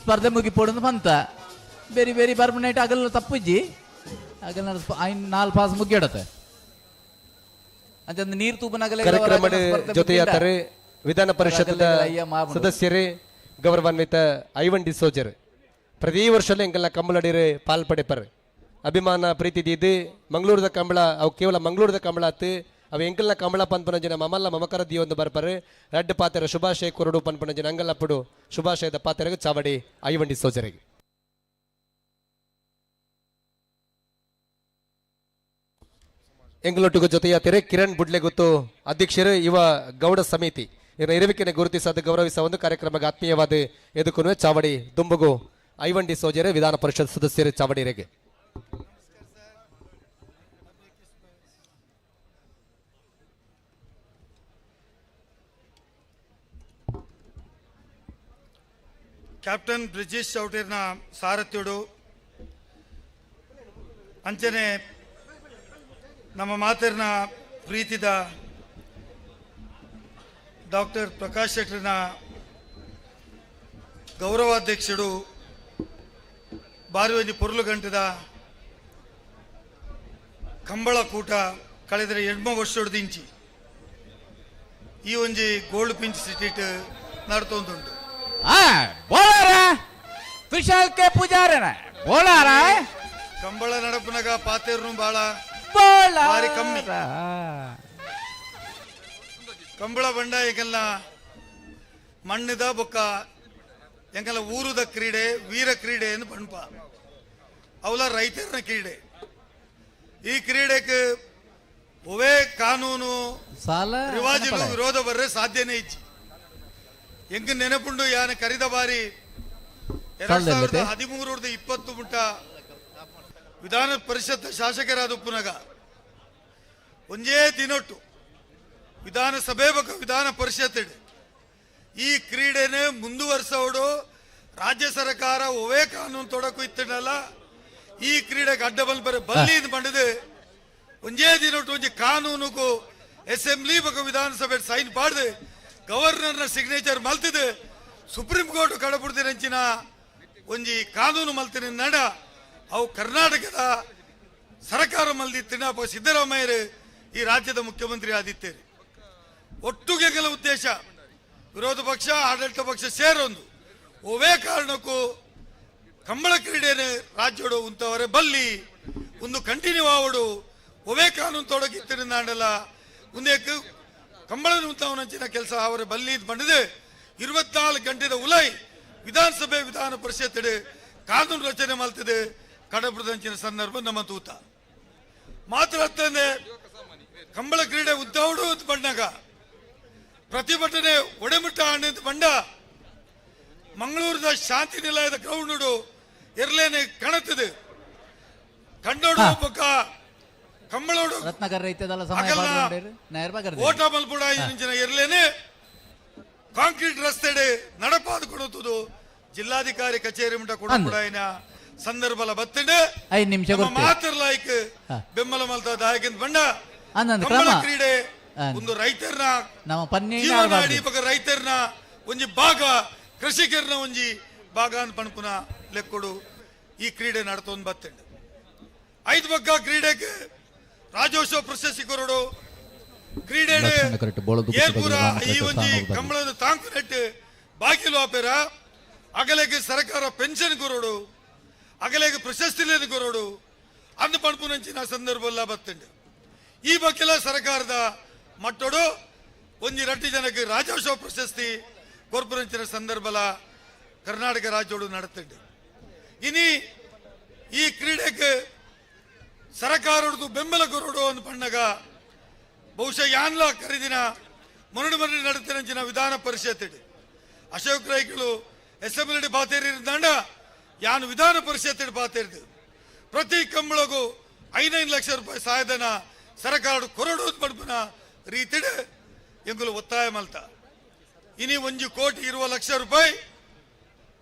D: ಸ್ಪರ್ಧೆ ಮುಗಿಪೋಡು ಬಂತ ಬೇರೆ ಬೇರೆ ಪರ್ಮನೆಂಟ್ ಆಗಲ್ಲ ತಪ್ಪುಜ್ಜಿ ಆಗಲ್ಲ ನಾಲ್ ಪಾಸ್ ಮುಗಿಡತ್ತೆ ಅಂತಂದ್ರೆ ನೀರು ತೂಬನಾಗಲ್ಲ.
G: ಕಾರ್ಯಕ್ರಮದ ಜೊತೆಯಾತಾರೆ ವಿಧಾನ ಪರಿಷತ್ ಸದಸ್ಯರೇ ಗೌರವಾನ್ವಿತ ಐವನ್ ಡಿಸೋಜರ್ ಪ್ರತಿ ವರ್ಷಲೂ ಎಂಗೆಲ್ಲ ಕಂಬಳಡಿರೆ ಪಾಲ್ಪಡೆಪರ್ ಅಭಿಮಾನ ಪ್ರೀತಿ ದೀದು ಮಂಗಳೂರದ ಕಂಬಳ ಅವು ಕೇವಲ ಮಂಗಳೂರದ ಕಂಬಳ ಆತು ಅವು ಎಂಕಲ್ನ ಕಂಬಳ ಪನ್ಪನಂಜಿನ ಮಮಲ್ಲ ಮಮಕರ ದಿಯೊಂದು ಬರ್ಪರು ರಡ್ಡು ಪಾತೆರ ಶುಭಾಶಯ ಕೊರಡು ಪನ್ಪನಂಜಿನ ಅಂಗಲ್ಲಪ್ಪಡು ಶುಭಾಶಯದ ಪಾತೆರಗು ಚಾವಡಿ ಐವನ್ ಡಿಸೋಜರಿಗೆ. ಎಂಗಳೊಟ್ಟಿಗೂ ಜೊತೆಯಾತಿರೆ ಕಿರಣ್ ಬುಡ್ಲೆಗುತ್ತು ಅಧ್ಯಕ್ಷರು ಯುವ ಗೌಡ ಸಮಿತಿ ಇರ ಇರುವಿಕೆನೆ ಗುರುತಿಸದು ಗೌರವಿಸ ಒಂದು ಕಾರ್ಯಕ್ರಮಕ್ಕೆ ಆತ್ಮೀಯವಾದ ಎದುಕುನುವೆ ಚಾವಡಿ ದುಂಬುಗು ಐವಂಡಿ ಸೋಜರೆ ವಿಧಾನ ಪರಿಷತ್ ಸದಸ್ಯರು ಚಾವಡಿರೆಗೆ.
M: ಕ್ಯಾಪ್ಟನ್ ಬ್ರಿಜೇಶ್ ಚೌಟೇರ್ನ ಸಾರಥ್ಯುಡು ಅಂಚನೆ ನಮ್ಮ ಮಾತಿರ್ನ ಪ್ರೀತಿದ ಡಾಕ್ಟರ್ ಪ್ರಕಾಶ್ ಶೆಟ್ಟರ್ನ ಗೌರವಾಧ್ಯಕ್ಷರು ಬಾರಿ ಪೊರ್ಲು ಗಂಟದ ಕಂಬಳ ಕೂಟ ಕಳೆದರೆ ಎಡ್ಮ ವರ್ಷದಿಂಚಿ ಈ ಒಂಜಿ ಗೋಲ್ಡ್ ಪಿಂಚ್ ಸಿಟಿಟ್ ನಡ್ತೊಂದುಂಟು.
D: ಬೋಲಾರ ವಿಶಾಲ್ ಕೆ ಪೂಜಾರನ ಬೋಲಾರ
M: ಕಂಬಳ ನಡಪುನಗ ಪಾತೇರ್ನು ಬಾಳ ಬಾರಿ ಕಮ್ಮಿ ಕಂಬಳ ಬಂಡ ಎಂಗೆಲ್ಲ ಮಣ್ಣದ ಬೊಕ್ಕ ಎಂಗೆಲ್ಲ ಊರುದ ಕ್ರೀಡೆ ವೀರ ಕ್ರೀಡೆ ಎಂದು ಪಣ್ಪ ಅವಲ ರೈತರನ ಕ್ರೀಡೆ. ಈ ಕ್ರೀಡೆಗೆ ಒವೇ ಕಾನೂನು ರಿವಾಜಿಲು ವಿರೋಧ ಬರ್ರೆ ಸಾಧ್ಯನೇ ಇಚ್ಚಿ. ಎಂಗ್ ನೆನಪುಂಡು ಯಾನ ಕರಿದ ಬಾರಿ 2013-20 ಮುಟ್ಟ ವಿಧಾನ ಪರಿಷತ್ ಶಾಸಕರಾದ ಉಪ್ಪುನಗ ಒಂಜೇ ದಿನೊಟ್ಟು ವಿಧಾನಸಭೆ ಬೊಕ ವಿಧಾನ ಪರಿಷತ್ ಈ ಕ್ರೀಡೆನೆ ಮುಂದುವರ್ಸೋಡು ರಾಜ್ಯ ಸರ್ಕಾರ ಒವೇ ಕಾನೂನು ತೊಡಕು ಇತ್ತನಲ್ಲ ಈ ಕ್ರೀಡೆಗೆ ಅಡ್ಡ ಬಲ್ ಬರ ಬಲ್ಲಿ ಬಂಡದು ಒಂಜೇ ದಿನೊಟ್ಟು ಒಂಜಿ ಕಾನೂನುಗೂ ಅಸೆಂಬ್ಲಿ ಬೊಕ ವಿಧಾನಸಭೆ ಸೈನ್ ಪಾಡ್ದು ಗವರ್ನರ್ನ ಸಿಗ್ನೇಚರ್ ಮಲ್ತಿದೆ ಸುಪ್ರೀಂ ಕೋರ್ಟ್ ಕಡಪುಡ್ದಿರಂಚಿನ ಒಂಜಿ ಕಾನೂನು ಮಲ್ತಿನ ನಡ ಅವು ಕರ್ನಾಟಕದ ಸರ್ಕಾರ ಮಲ್ದಿತ್ತಿನ ಸಿದ್ದರಾಮಯ್ಯರು ಈ ರಾಜ್ಯದ ಮುಖ್ಯಮಂತ್ರಿ ಆದಿತ್ತೇರಿ. ಒಟ್ಟುಗೆ ಕೆಲ ಉದ್ದೇಶ ವಿರೋಧ ಪಕ್ಷ ಆಡಳಿತ ಪಕ್ಷ ಸೇರೊಂದು ಒವೇ ಕಾರಣಕ್ಕೂ ಕಂಬಳ ಕ್ರೀಡೆನೆ ರಾಜ್ಯಡು ಉಂತವರೆ ಬಲ್ಲಿ ಒಂದು ಕಂಟಿನ್ಯೂ ಆವಡು ಒವೇ ಕಾನೂನು ತೊಡಗಿತ್ತಿನ ಒಂದೇಕ್ ಕಂಬಳ ಉಂತವನಂಚಿನ ಕೆಲಸ ಅವರ ಬಲ್ಲಿ ಬಂದಿದೆ. 24 ಗಂಟೆದ ಉಲೈ ವಿಧಾನಸಭೆ ವಿಧಾನ ಪರಿಷತ್ ಕಾನೂನು ರಚನೆ ಮಾಡ್ತಿದೆ ಕಡಬುದಂಚಿನ ಸಂದರ್ಭ ನಮ್ಮ ತೂತ ಮಾತ್ರ ಅತ್ತಂದೆ ಕಂಬಳ ಕ್ರೀಡೆ ಉದ್ದವಡು ಅಂತ ಬಂಡಾಗ ಪ್ರತಿಭಟನೆ ಒಡೆಮುಟ್ಟ ಅಂತ ಬಂಡ ಮಂಗಳೂರದ ಶಾಂತಿ ನಿಲಯದ ಗ್ರೌಂಡ್ ಎರ್ಲೇನೆ ಕಣತಿದೆ ಕಣ್ಣೋಡು ಪಕ್ಕ ಕಂಬಳೋಡು ಓಟ ಮಲ್ಪುಡ ಎರ್ಲೇನೆ ಕಾಂಕ್ರೀಟ್ ರಸ್ತೆ ನಡಪಾದ ಕೊಡುತ್ತದೆ ಜಿಲ್ಲಾಧಿಕಾರಿ ಕಚೇರಿ ಮುಟ್ಟ ಕೊಡುನ ಸಂದರ್ಭಲ ಬತ್ತಂಡೆ ಮಾತ್ರ ಲಾಯ್ಕ್ ಬೆಂಬಲ ಮಲ್ತ ದಾಯಕಿಂದ ಬಂಡ ಕಂಬಳ ಕ್ರೀಡೆ ಒಂದು ರೈತರನ್ನ ಜೀವನಾಡಿ ಬಗ ರೈತರನ್ನ ಒಂಜಿ ಭಾಗ ಕೃಷಿಕರನ್ನ ಒಂಜಿ ಭಾಗ ಅಂತ ಪಣಪುನ ಲೆಕ್ಕೊಡು ಈ ಕ್ರೀಡೆ ನಡ್ತೊಂದು ಬತ್ತಂಡೆ. ಐದು ಬಗ್ಗ ಕ್ರೀಡೆಗೆ ರಾಜ್ಯೋತ್ಸವ ಪ್ರಶಸ್ತಿ ಕೊರಡು ಕ್ರೀಡೆ ಏರ್ಪುರ ಈ ಒಂಜಿ ಕಂಬಳದ ತಾಂಕು ನೆಟ್ಟು ಬಾಗಿಲು ಆಪೇರ ಅಗಲೆಗೆ ಸರ್ಕಾರ ಪೆನ್ಷನ್ ಕೊರಡು ಅಗಲೆಗೆ ಪ್ರಶಸ್ತಿ ಕೊರಡು ಅಂದು ಪಣಪುನಂಚಿನ ಸಂದರ್ಭ ಬತ್ತಂಡೆ. ಈ ಬಗ್ಗೆಲ್ಲ ಸರ್ಕಾರದ ಮಟ್ಟೋಡು ಒಂಜಿ ರಟ್ಟಿ ಜನಕ್ಕೆ ರಾಜ್ಯೋತ್ಸವ ಪ್ರಶಸ್ತಿ ಕೊರ್ಪುರಂಚಿನ ಸಂದರ್ಭಲ ಕರ್ನಾಟಕ ರಾಜ್ಯೋಡು ನಡತಂಡೆ. ಇನಿ ಈ ಕ್ರೀಡೆಗೆ ಸರ್ಕಾರದ್ದು ಬೆಂಬಲ ಕೊರಡು ಅಂದ್ ಪಣ್ಣಗ ಬಹುಶಃ ಯಾನ್ಲ ಕರಿದಿನ ಮೊರಡು ಮರಡಿ ನಡತಿನ ವಿಧಾನ ಪರಿಷತ್ ಅಶೋಕ್ ರೈಗಳು ಅಸೆಂಬ್ಲಿ ಬಾತೇರಿದಂಡ ಯಾನ್ ವಿಧಾನ ಪರಿಷತ್ ಬಾತೇರಿದು ಪ್ರತಿ ಕಂಬಳಗೂ 5 ಲಕ್ಷ ರೂಪಾಯಿ ಸಹಾಯಧನ ಸರ್ಕಾರ ಕೊರಡು ಪಡ್ಪುನ ರೀತಿಡ್ ಎಂಗುಲು ಒತ್ತಾಯ ಮಲ್ತ. ಇನಿ 1 ಕೋಟಿ 20 ಲಕ್ಷ ರೂಪಾಯಿ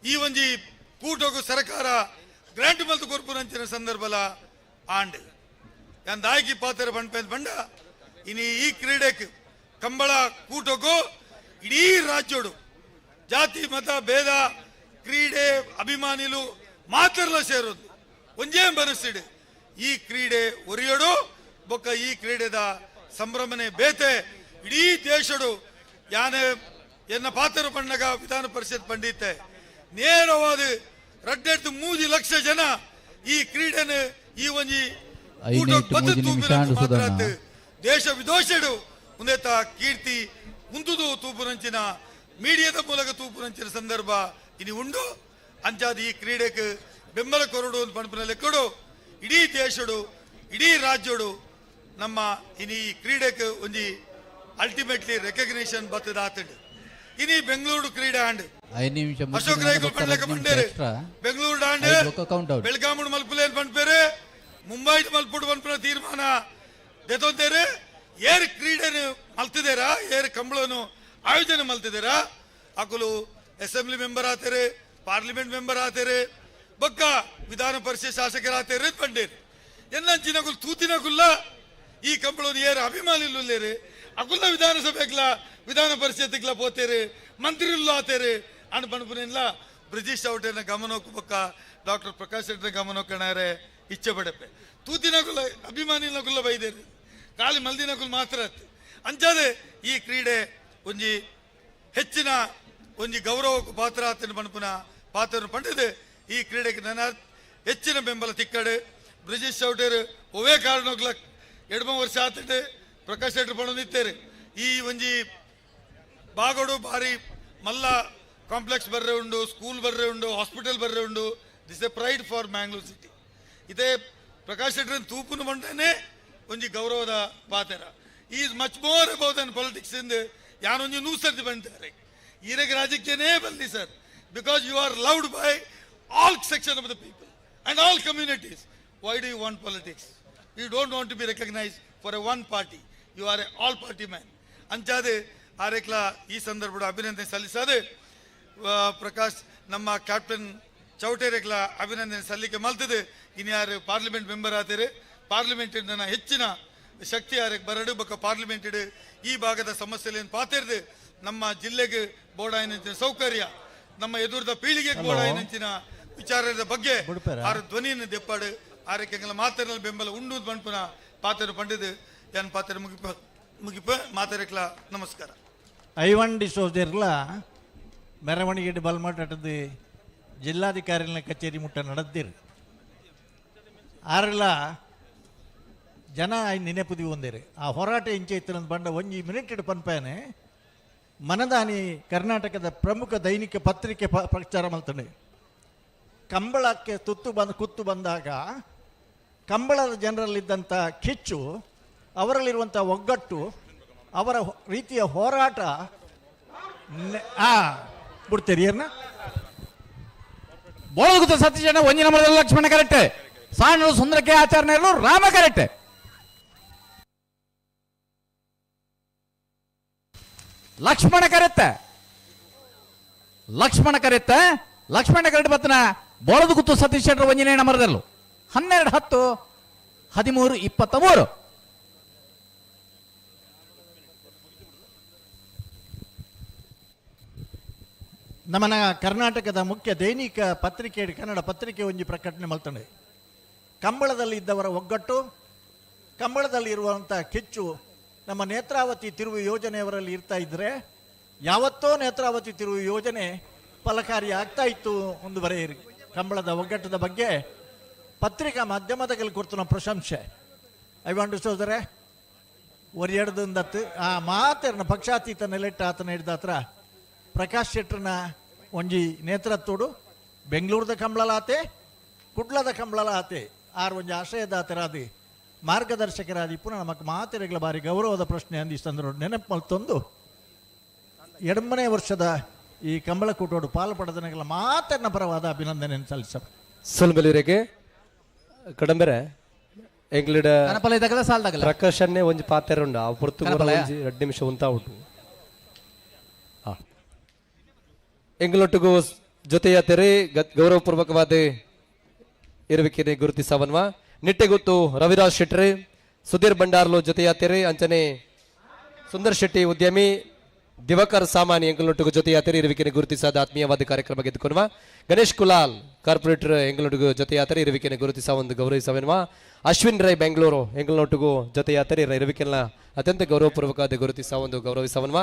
M: ಈ ಒಂಜಿ ಕೂಟೋಗು ಸರ್ಕಾರ ಗ್ರಾಂಟ್ ಮಲ್ತು ಕೊರ್ಪುನಂಚಿನ ಸಂದರ್ಭಲ ಆಂಡ್ ಯಾನ್ ದಾಯಕಿ ಪಾತ್ರ ಬಂಡ ಬಂಡ ಇನಿ ಈ ಕ್ರೀಡೆಗೆ ಕಂಬಳ ಕೂಟಕ್ಕೂ ಇಡೀ ರಾಜ್ಯೋಡು ಜಾತಿ ಮತ ಭೇದ ಕ್ರೀಡೆ ಅಭಿಮಾನಿಲು ಮಾತ್ರಲ ಸೇರೋದು ಒಂಜೇ ಮನಸ್ಸಿಡು ಈ ಕ್ರೀಡೆ ಒರಿಯೋಡು ಬೊಕ್ಕ ಈ ಕ್ರೀಡೆದ ಸಂಭ್ರಮನೆ ಬೇತೆ ಇಡೀ ದೇಶಡು ಯಾನೆ ಎನ್ನ ಪಾತ್ರ ಪಣ್ಣಗ ವಿಧಾನ ಪರಿಷತ್ ಪಂಡಿತೆ ನೇರವಾದ 2.5 ಲಕ್ಷ ಜನ ಈ ಕ್ರೀಡೆನ ಈ ಒಂಜಿ ದೇಶ ವಿದೋಷಡು ಉಂದೇತ ಕೀರ್ತಿ ಉಂದುದು ತೂಪುರಂಚಿನ ಮೀಡಿಯಾದ ಮೂಲಕ ತೂಪುರಂಚಿನ ಸಂದರ್ಭ ಇನಿ ಉಂಡು. ಅಂಚಾದ ಈ ಕ್ರೀಡೆಗೆ ಬೆಂಬಲ ಕೊರಡು ಅಂತ ಪಣಪುನ ಲೆಕ್ಕಡು ಇಡೀ ದೇಶಡು ಇಡೀ ರಾಜ್ಯಡು ನಮ್ಮ ಇನಿ ಈ ಕ್ರೀಡೆಗೆ ಒಂಜಿ ಅಲ್ಟಿಮೇಟ್ಲಿ ರೆಕಗ್ನಿಷನ್ ಬತ್ತದ ಆತಂಡು. ಇನಿ ಬೆಂಗಳೂರು ಕ್ರೀಡೆ ಆಂಡ್
D: 5 ನಿಮಿಷ
M: ಅಶೋಕ್ ರೈಗಳು ಪಂಡ್ಲಕ ಪಂಡೇರು ಬೆಂಗಳೂರು ಆಂಡ್ ಬೆಳಗಾಮುಡು ಮಲ್ಪುಲೇನ್ ಪಂಡ್ಪೇರು ಮುಂಬೈ ಮಲ್ಪುಡು ಪನ್ಪುನ ತೀರ್ಮಾನ ದೆತೊಂತೇರು. ಏರ್ ಕ್ರೀಡೆನು ಮಲ್ತಿದ್ದೀರಾ, ಏರ್ ಕಂಬಳನು ಆಯೋಜನೆ ಮಲ್ತಿದ್ದೀರಾ, ಅಕುಲು ಅಸೆಂಬ್ಲಿ ಮೆಂಬರ್ ಆತೇರು, ಪಾರ್ಲಿಮೆಂಟ್ ಮೆಂಬರ್ ಆತೇರು, ಬೊಕ್ಕ ವಿಧಾನ ಪರಿಷತ್ ಶಾಸಕರಾತೇರು ಪಂಡೇರು. ಎನ್ನಂಚಿನಕುಲು ತೂತಿನಕುಲ್ಲ ಈ ಕಂಬಳನು ಏರು ಅಭಿಮಾನಿಲ್ಲೇರು ಅಕುಲ್ಲ ವಿಧಾನಸಭೆಗ್ಲ ವಿಧಾನ ಪರಿಷತ್ಗ್ಲ ಪೋತೇರು, ಮಂತ್ರಿಲ್ಲ ಆತೇರು ಅಣ್ಣ ಪನ್ಪುನಿಲ್ಲ. ಬ್ರಿಜೇಶ್ ಚೌಟೇನ ಗಮನಕ್ಕೆ ಬೊಕ್ಕ ಡಾಕ್ಟರ್ ಪ್ರಕಾಶ್ ಶೆಟ್ಟರ ಗಮನಕ್ಕಣಾರೆ ಇಚ್ಛೆ ಪಡಪೆ. ತೂತಿನಕುಲ್ಲ ಅಭಿಮಾನಿನಕುಲ್ಲ ಬೈದೇರು, ಖಾಲಿ ಮಲ್ದಿನಕುಲ್ ಮಾತ್ರ ಅಂಚಾದೆ ಈ ಕ್ರೀಡೆ ಒಂಜಿ ಹೆಚ್ಚಿನ ಒಂಜಿ ಗೌರವಕ್ಕೂ ಪಾತ್ರ ಆತನ ಪನ್ಪುನ ಪಾತ್ರ ಪಂಡಿದೆ. ಈ ಕ್ರೀಡೆಗೆ ನನ್ನ ಹೆಚ್ಚಿನ ಬೆಂಬಲ ತಿಕ್ಕಡು. ಬ್ರಿಜೇಶ್ ಚೌಟೇರು ಒವೇ ಕಾರಣಕ್ಲ 2 ವರ್ಷ ಆತಂಡೆ ಪ್ರಕಾಶ್ ಶೆಟ್ಟರ್ ಪಣ ನಿತ್ತೇರು. ಈ ಒಂಜಿ ಬಾಗೋಡು ಭಾರಿ ಮಲ್ಲ ಕಾಂಪ್ಲೆಕ್ಸ್ ಬರ್ರೆ ಉಂಡು, ಸ್ಕೂಲ್ ಬರ್ರೆ ಉಂಡು, ಹಾಸ್ಪಿಟಲ್ ಬರ್ರೆ ಉಂಡು. This a pride for Mangalore city. ಇದೇ ಪ್ರಕಾಶ್ ಶೆಟ್ಟರ್ ತೂಪುನ ಬಂಡನೆ ಒಂಜಿ ಗೌರವದ ಪಾತ್ರ. Is much more about than politics ಇಂದ ಯಾನೊಂಜಿ ನೂಸರ್ತಿ ಬಂತಾರೆ. ಈರೆಗೆ ರಾಜಕೀಯನೇ ಬಲ್ಲಿ sir, because you are loved by all section of the people and all communities. Why do you want politics? You don't want to be recognise for a one party. You are a all party man. ಅಂಚಾದೆ ಆರೇಕ್ಲ ಈ ಸಂದರ್ಭದ ಅಭಿನಂದನೆ ಸಲ್ಲಿಸದೆ ಪ್ರಕಾಶ್ ನಮ್ಮ captain ಚೌಟೇರೆಗ್ಲ ಅಭಿನಂದನೆ ಸಲ್ಲಿಕೆ ಮಲ್ತದೆ. ಇನ್ಯಾರು parliament member ಆತೇರೆ, parliament ಹೆಚ್ಚಿನ ಶಕ್ತಿ ಯಾರಿಗೆ ಬರಡು ಬೊಕ್ಕ ಪಾರ್ಲಿಮೆಂಟ್ ಈ ಭಾಗದ ಸಮಸ್ಯೆಯನ್ನು ಪಾತಿರ್ದು ನಮ್ಮ ಜಿಲ್ಲೆಗೆ ಬೋಡಾಯಿನಂಚಿನ ಸೌಕರ್ಯ, ನಮ್ಮ ಎದುರದ ಪೀಳಿಗೆಗೆ ಬೋಡಾಯಿನಂಚಿನ ವಿಚಾರದ ಬಗ್ಗೆ ಆರು ಧ್ವನಿಯನ್ನು ದೆಪ್ಪಾಡು ಆರಕ್ಕೆ ಮಾತಿನ ಬೆಂಬಲ ಉಂಡು ಪನ್ಪುನ ಪಾತ್ರ ಪಂಡಿದು ಏನ್ ಪಾತ್ರ ಮುಗಿಪ ಮುಗಿಪ ಮಾತಾರಕ್ಲ ನಮಸ್ಕಾರ.
K: ಐವನ್ ಡಿಸೋಜರ್ಲ ಮೆರವಣಿಗೆ ಬಲ್ಮಠದ ಜಿಲ್ಲಾಧಿಕಾರಿಗಳ ಕಚೇರಿ ಮುಟ್ಟ ನಡೆದಿರು. ಆರೆಲ್ಲ ಜನ ನೆನಪುದಿ ಒಂದೇರು ಆ ಹೋರಾಟ ಇಂಚೈತನ ಬಂಡ ಒಂಜಿ ಮಿನಿಟ್ ಪನ್ಪೇನೆ ಮನದಾನಿ ಕರ್ನಾಟಕದ ಪ್ರಮುಖ ದೈನಿಕ ಪತ್ರಿಕೆ ಪ್ರಚಾರ ಮಲ್ತಂಡೆ. ಕಂಬಳಕ್ಕೆ ತುತ್ತು ಬಂದು ಕುತ್ತು ಬಂದಾಗ ಕಂಬಳದ ಜನರಲ್ಲಿದ್ದಂಥ ಕಿಚ್ಚು, ಅವರಲ್ಲಿರುವಂಥ ಒಗ್ಗಟ್ಟು, ಅವರ ರೀತಿಯ ಹೋರಾಟ ಬಿಡ್ತೀರಿ ಏನ
D: ಬೋಳಗುತ್ತ ಸತೀಶಣ್ಣ ಒಂಜಿನ ನಂಬರ್ದಲ್ಲಿ ಲಕ್ಷ್ಮಣ ಕರೆಕ್ಟ್, ಸಾಣು ಸುಂದರಕ್ಕೆ ಆಚರಣೆ Rama correct. Lakshmana correct, Lakshmana correct, Lakshmana ಕರೆಕ್ಟ್ ಬತ್ತನ ಬೋಳದ ಗುತ್ತು ಸತೀಶ್ ಶೆಟ್ಟರ್ ಒಂಜಿನೇ ನಂಬರ್ದಲ್ಲೂ 12 10 13 23.
K: ನಮ್ಮನ ಕರ್ನಾಟಕದ ಮುಖ್ಯ ದೈನಿಕ ಪತ್ರಿಕೆ ಕನ್ನಡ ಪತ್ರಿಕೆ ಒಂಜಿ ಪ್ರಕಟಣೆ ಮಲ್ತಂಡೆ. ಕಂಬಳದಲ್ಲಿ ಇದ್ದವರ ಒಗ್ಗಟ್ಟು, ಕಂಬಳದಲ್ಲಿ ಇರುವಂಥ ಕಿಚ್ಚು ನಮ್ಮ ನೇತ್ರಾವತಿ ತಿರುವು ಯೋಜನೆಯವರಲ್ಲಿ ಇರ್ತಾ ಇದ್ದರೆ ಯಾವತ್ತೋ ನೇತ್ರಾವತಿ ತಿರುವು ಯೋಜನೆ ಫಲಕಾರಿ ಆಗ್ತಾ ಇತ್ತು ಒಂದು ಬರೆಯಿರಿ. ಕಂಬಳದ ಒಗ್ಗಟ್ಟದ ಬಗ್ಗೆ ಪತ್ರಿಕಾ ಮಾಧ್ಯಮದಲ್ಲಿ ಕೊಡ್ತು ನಮ್ಮ ಪ್ರಶಂಸೆ. I want to ಸೋದರೆ ಒರೆಯಡ್ದಂದತ್ತು ಆ ಮಾತೇರನ ಪಕ್ಷಾತೀತ ನೆಲೆಟ್ಟ ಆತನ ಹಿಡ್ದ ಹತ್ರ ಪ್ರಕಾಶ್ ಶೆಟ್ಟರ್ನ ಒಂಜಿ ನೇತೃತ್ವಡು ಬೆಂಗಳೂರದ ಕಂಬಳಲಾತೆ ಕುಡ್ಲದ ಕಂಬಳಲಾತೆ ಆರು ಒಂಜಿ ಆಶ್ರಯದಾತರಾದಿ ಮಾರ್ಗದರ್ಶಕರಾದಿ ಪುನಃ ನಮಕ್ ಮಾತೆರೆಗಳ ಬಾರಿ ಗೌರವದ ಪ್ರಶ್ನೆ ಅಂದಿ ಸಂದರ್ಭ ನೆನಪು ಮಲ್ತೊಂದು 8ನೇ ವರ್ಷದ ಈ ಕಂಬಳಕೂಟೋಡು ಪಾಲು ಪಡೆದನಗಳ ಮಾತನ್ನ ಪರವಾದ ಅಭಿನಂದನೆ ಸಲ್ಲಿಸ.
G: ಸೊಲ್ಬಲಿರೆಗೆ ಕಡಂಬೆರೆ ಎಂಗ್ಲಿಡ ಪ್ರಕಾಶನ್ನೇ ಒಂಜಿ ಪಾತೆರ ಉಂಡು ಆ ಪೊರ್ತು ಒಂಜಿ 2 ನಿಮಿಷ ಉಂತಾ ಉಂಟು. ಎಂಗ್ಲೊಟ್ಟಿಗೂ ಜೊತೆಯ ತೆರೆ ಗೌರವಪೂರ್ವಕವಾದ ಇರುವಿಕೆನೆ ಗುರುತಿಸವನ್ವ ನಿಟ್ಟೆಗುತ್ತು ರವಿರಾಜ್ ಶೆಟ್ಟರೆ, ಸುಧೀರ್ ಭಂಡಾರ್ಲು ಜೊತೆಯ ತೆರೆ, ಅಂಚನೆ ಸುಂದರ್ ಶೆಟ್ಟಿ ಉದ್ಯಮಿ ದಿವಾಕರ್ ಸಾಮಾನಿ ಎಂಗ್ಲೊಟ್ಟಿಗೂ ಜೊತೆಯ ತೆರೆ ಇರುವಿಕೆನೆ ಗುರುತಿಸಾದ ಆತ್ಮೀಯವಾದ ಕಾರ್ಯಕ್ರಮ ಗೆದ್ದುಕೊನ್ವ. ಗಣೇಶ್ ಕುಲಾಲ್ ಕಾರ್ಪೊರೇಟರ್ ಎಂಗ್ಲೊಟ್ಟಿಗೂ ಜೊತೆಯ ತೆರೆ ಇರುವಿಕೆನೆ ಗುರುತಿಸ ಒಂದು ಗೌರವಿಸವೆನ್ವ. ಅಶ್ವಿನ್ ರೈ ಬೆಂಗಳೂರು ಎಂಗ್ಲೊಟ್ಟಿಗೂ ಜೊತೆಯ ತೆರೆ ಇರುವಿಕೆನ ಅತ್ಯಂತ ಗೌರವಪೂರ್ವಕವಾದ ಗುರುತಿಸ ಒಂದು ಗೌರವಿಸವನ್ವ.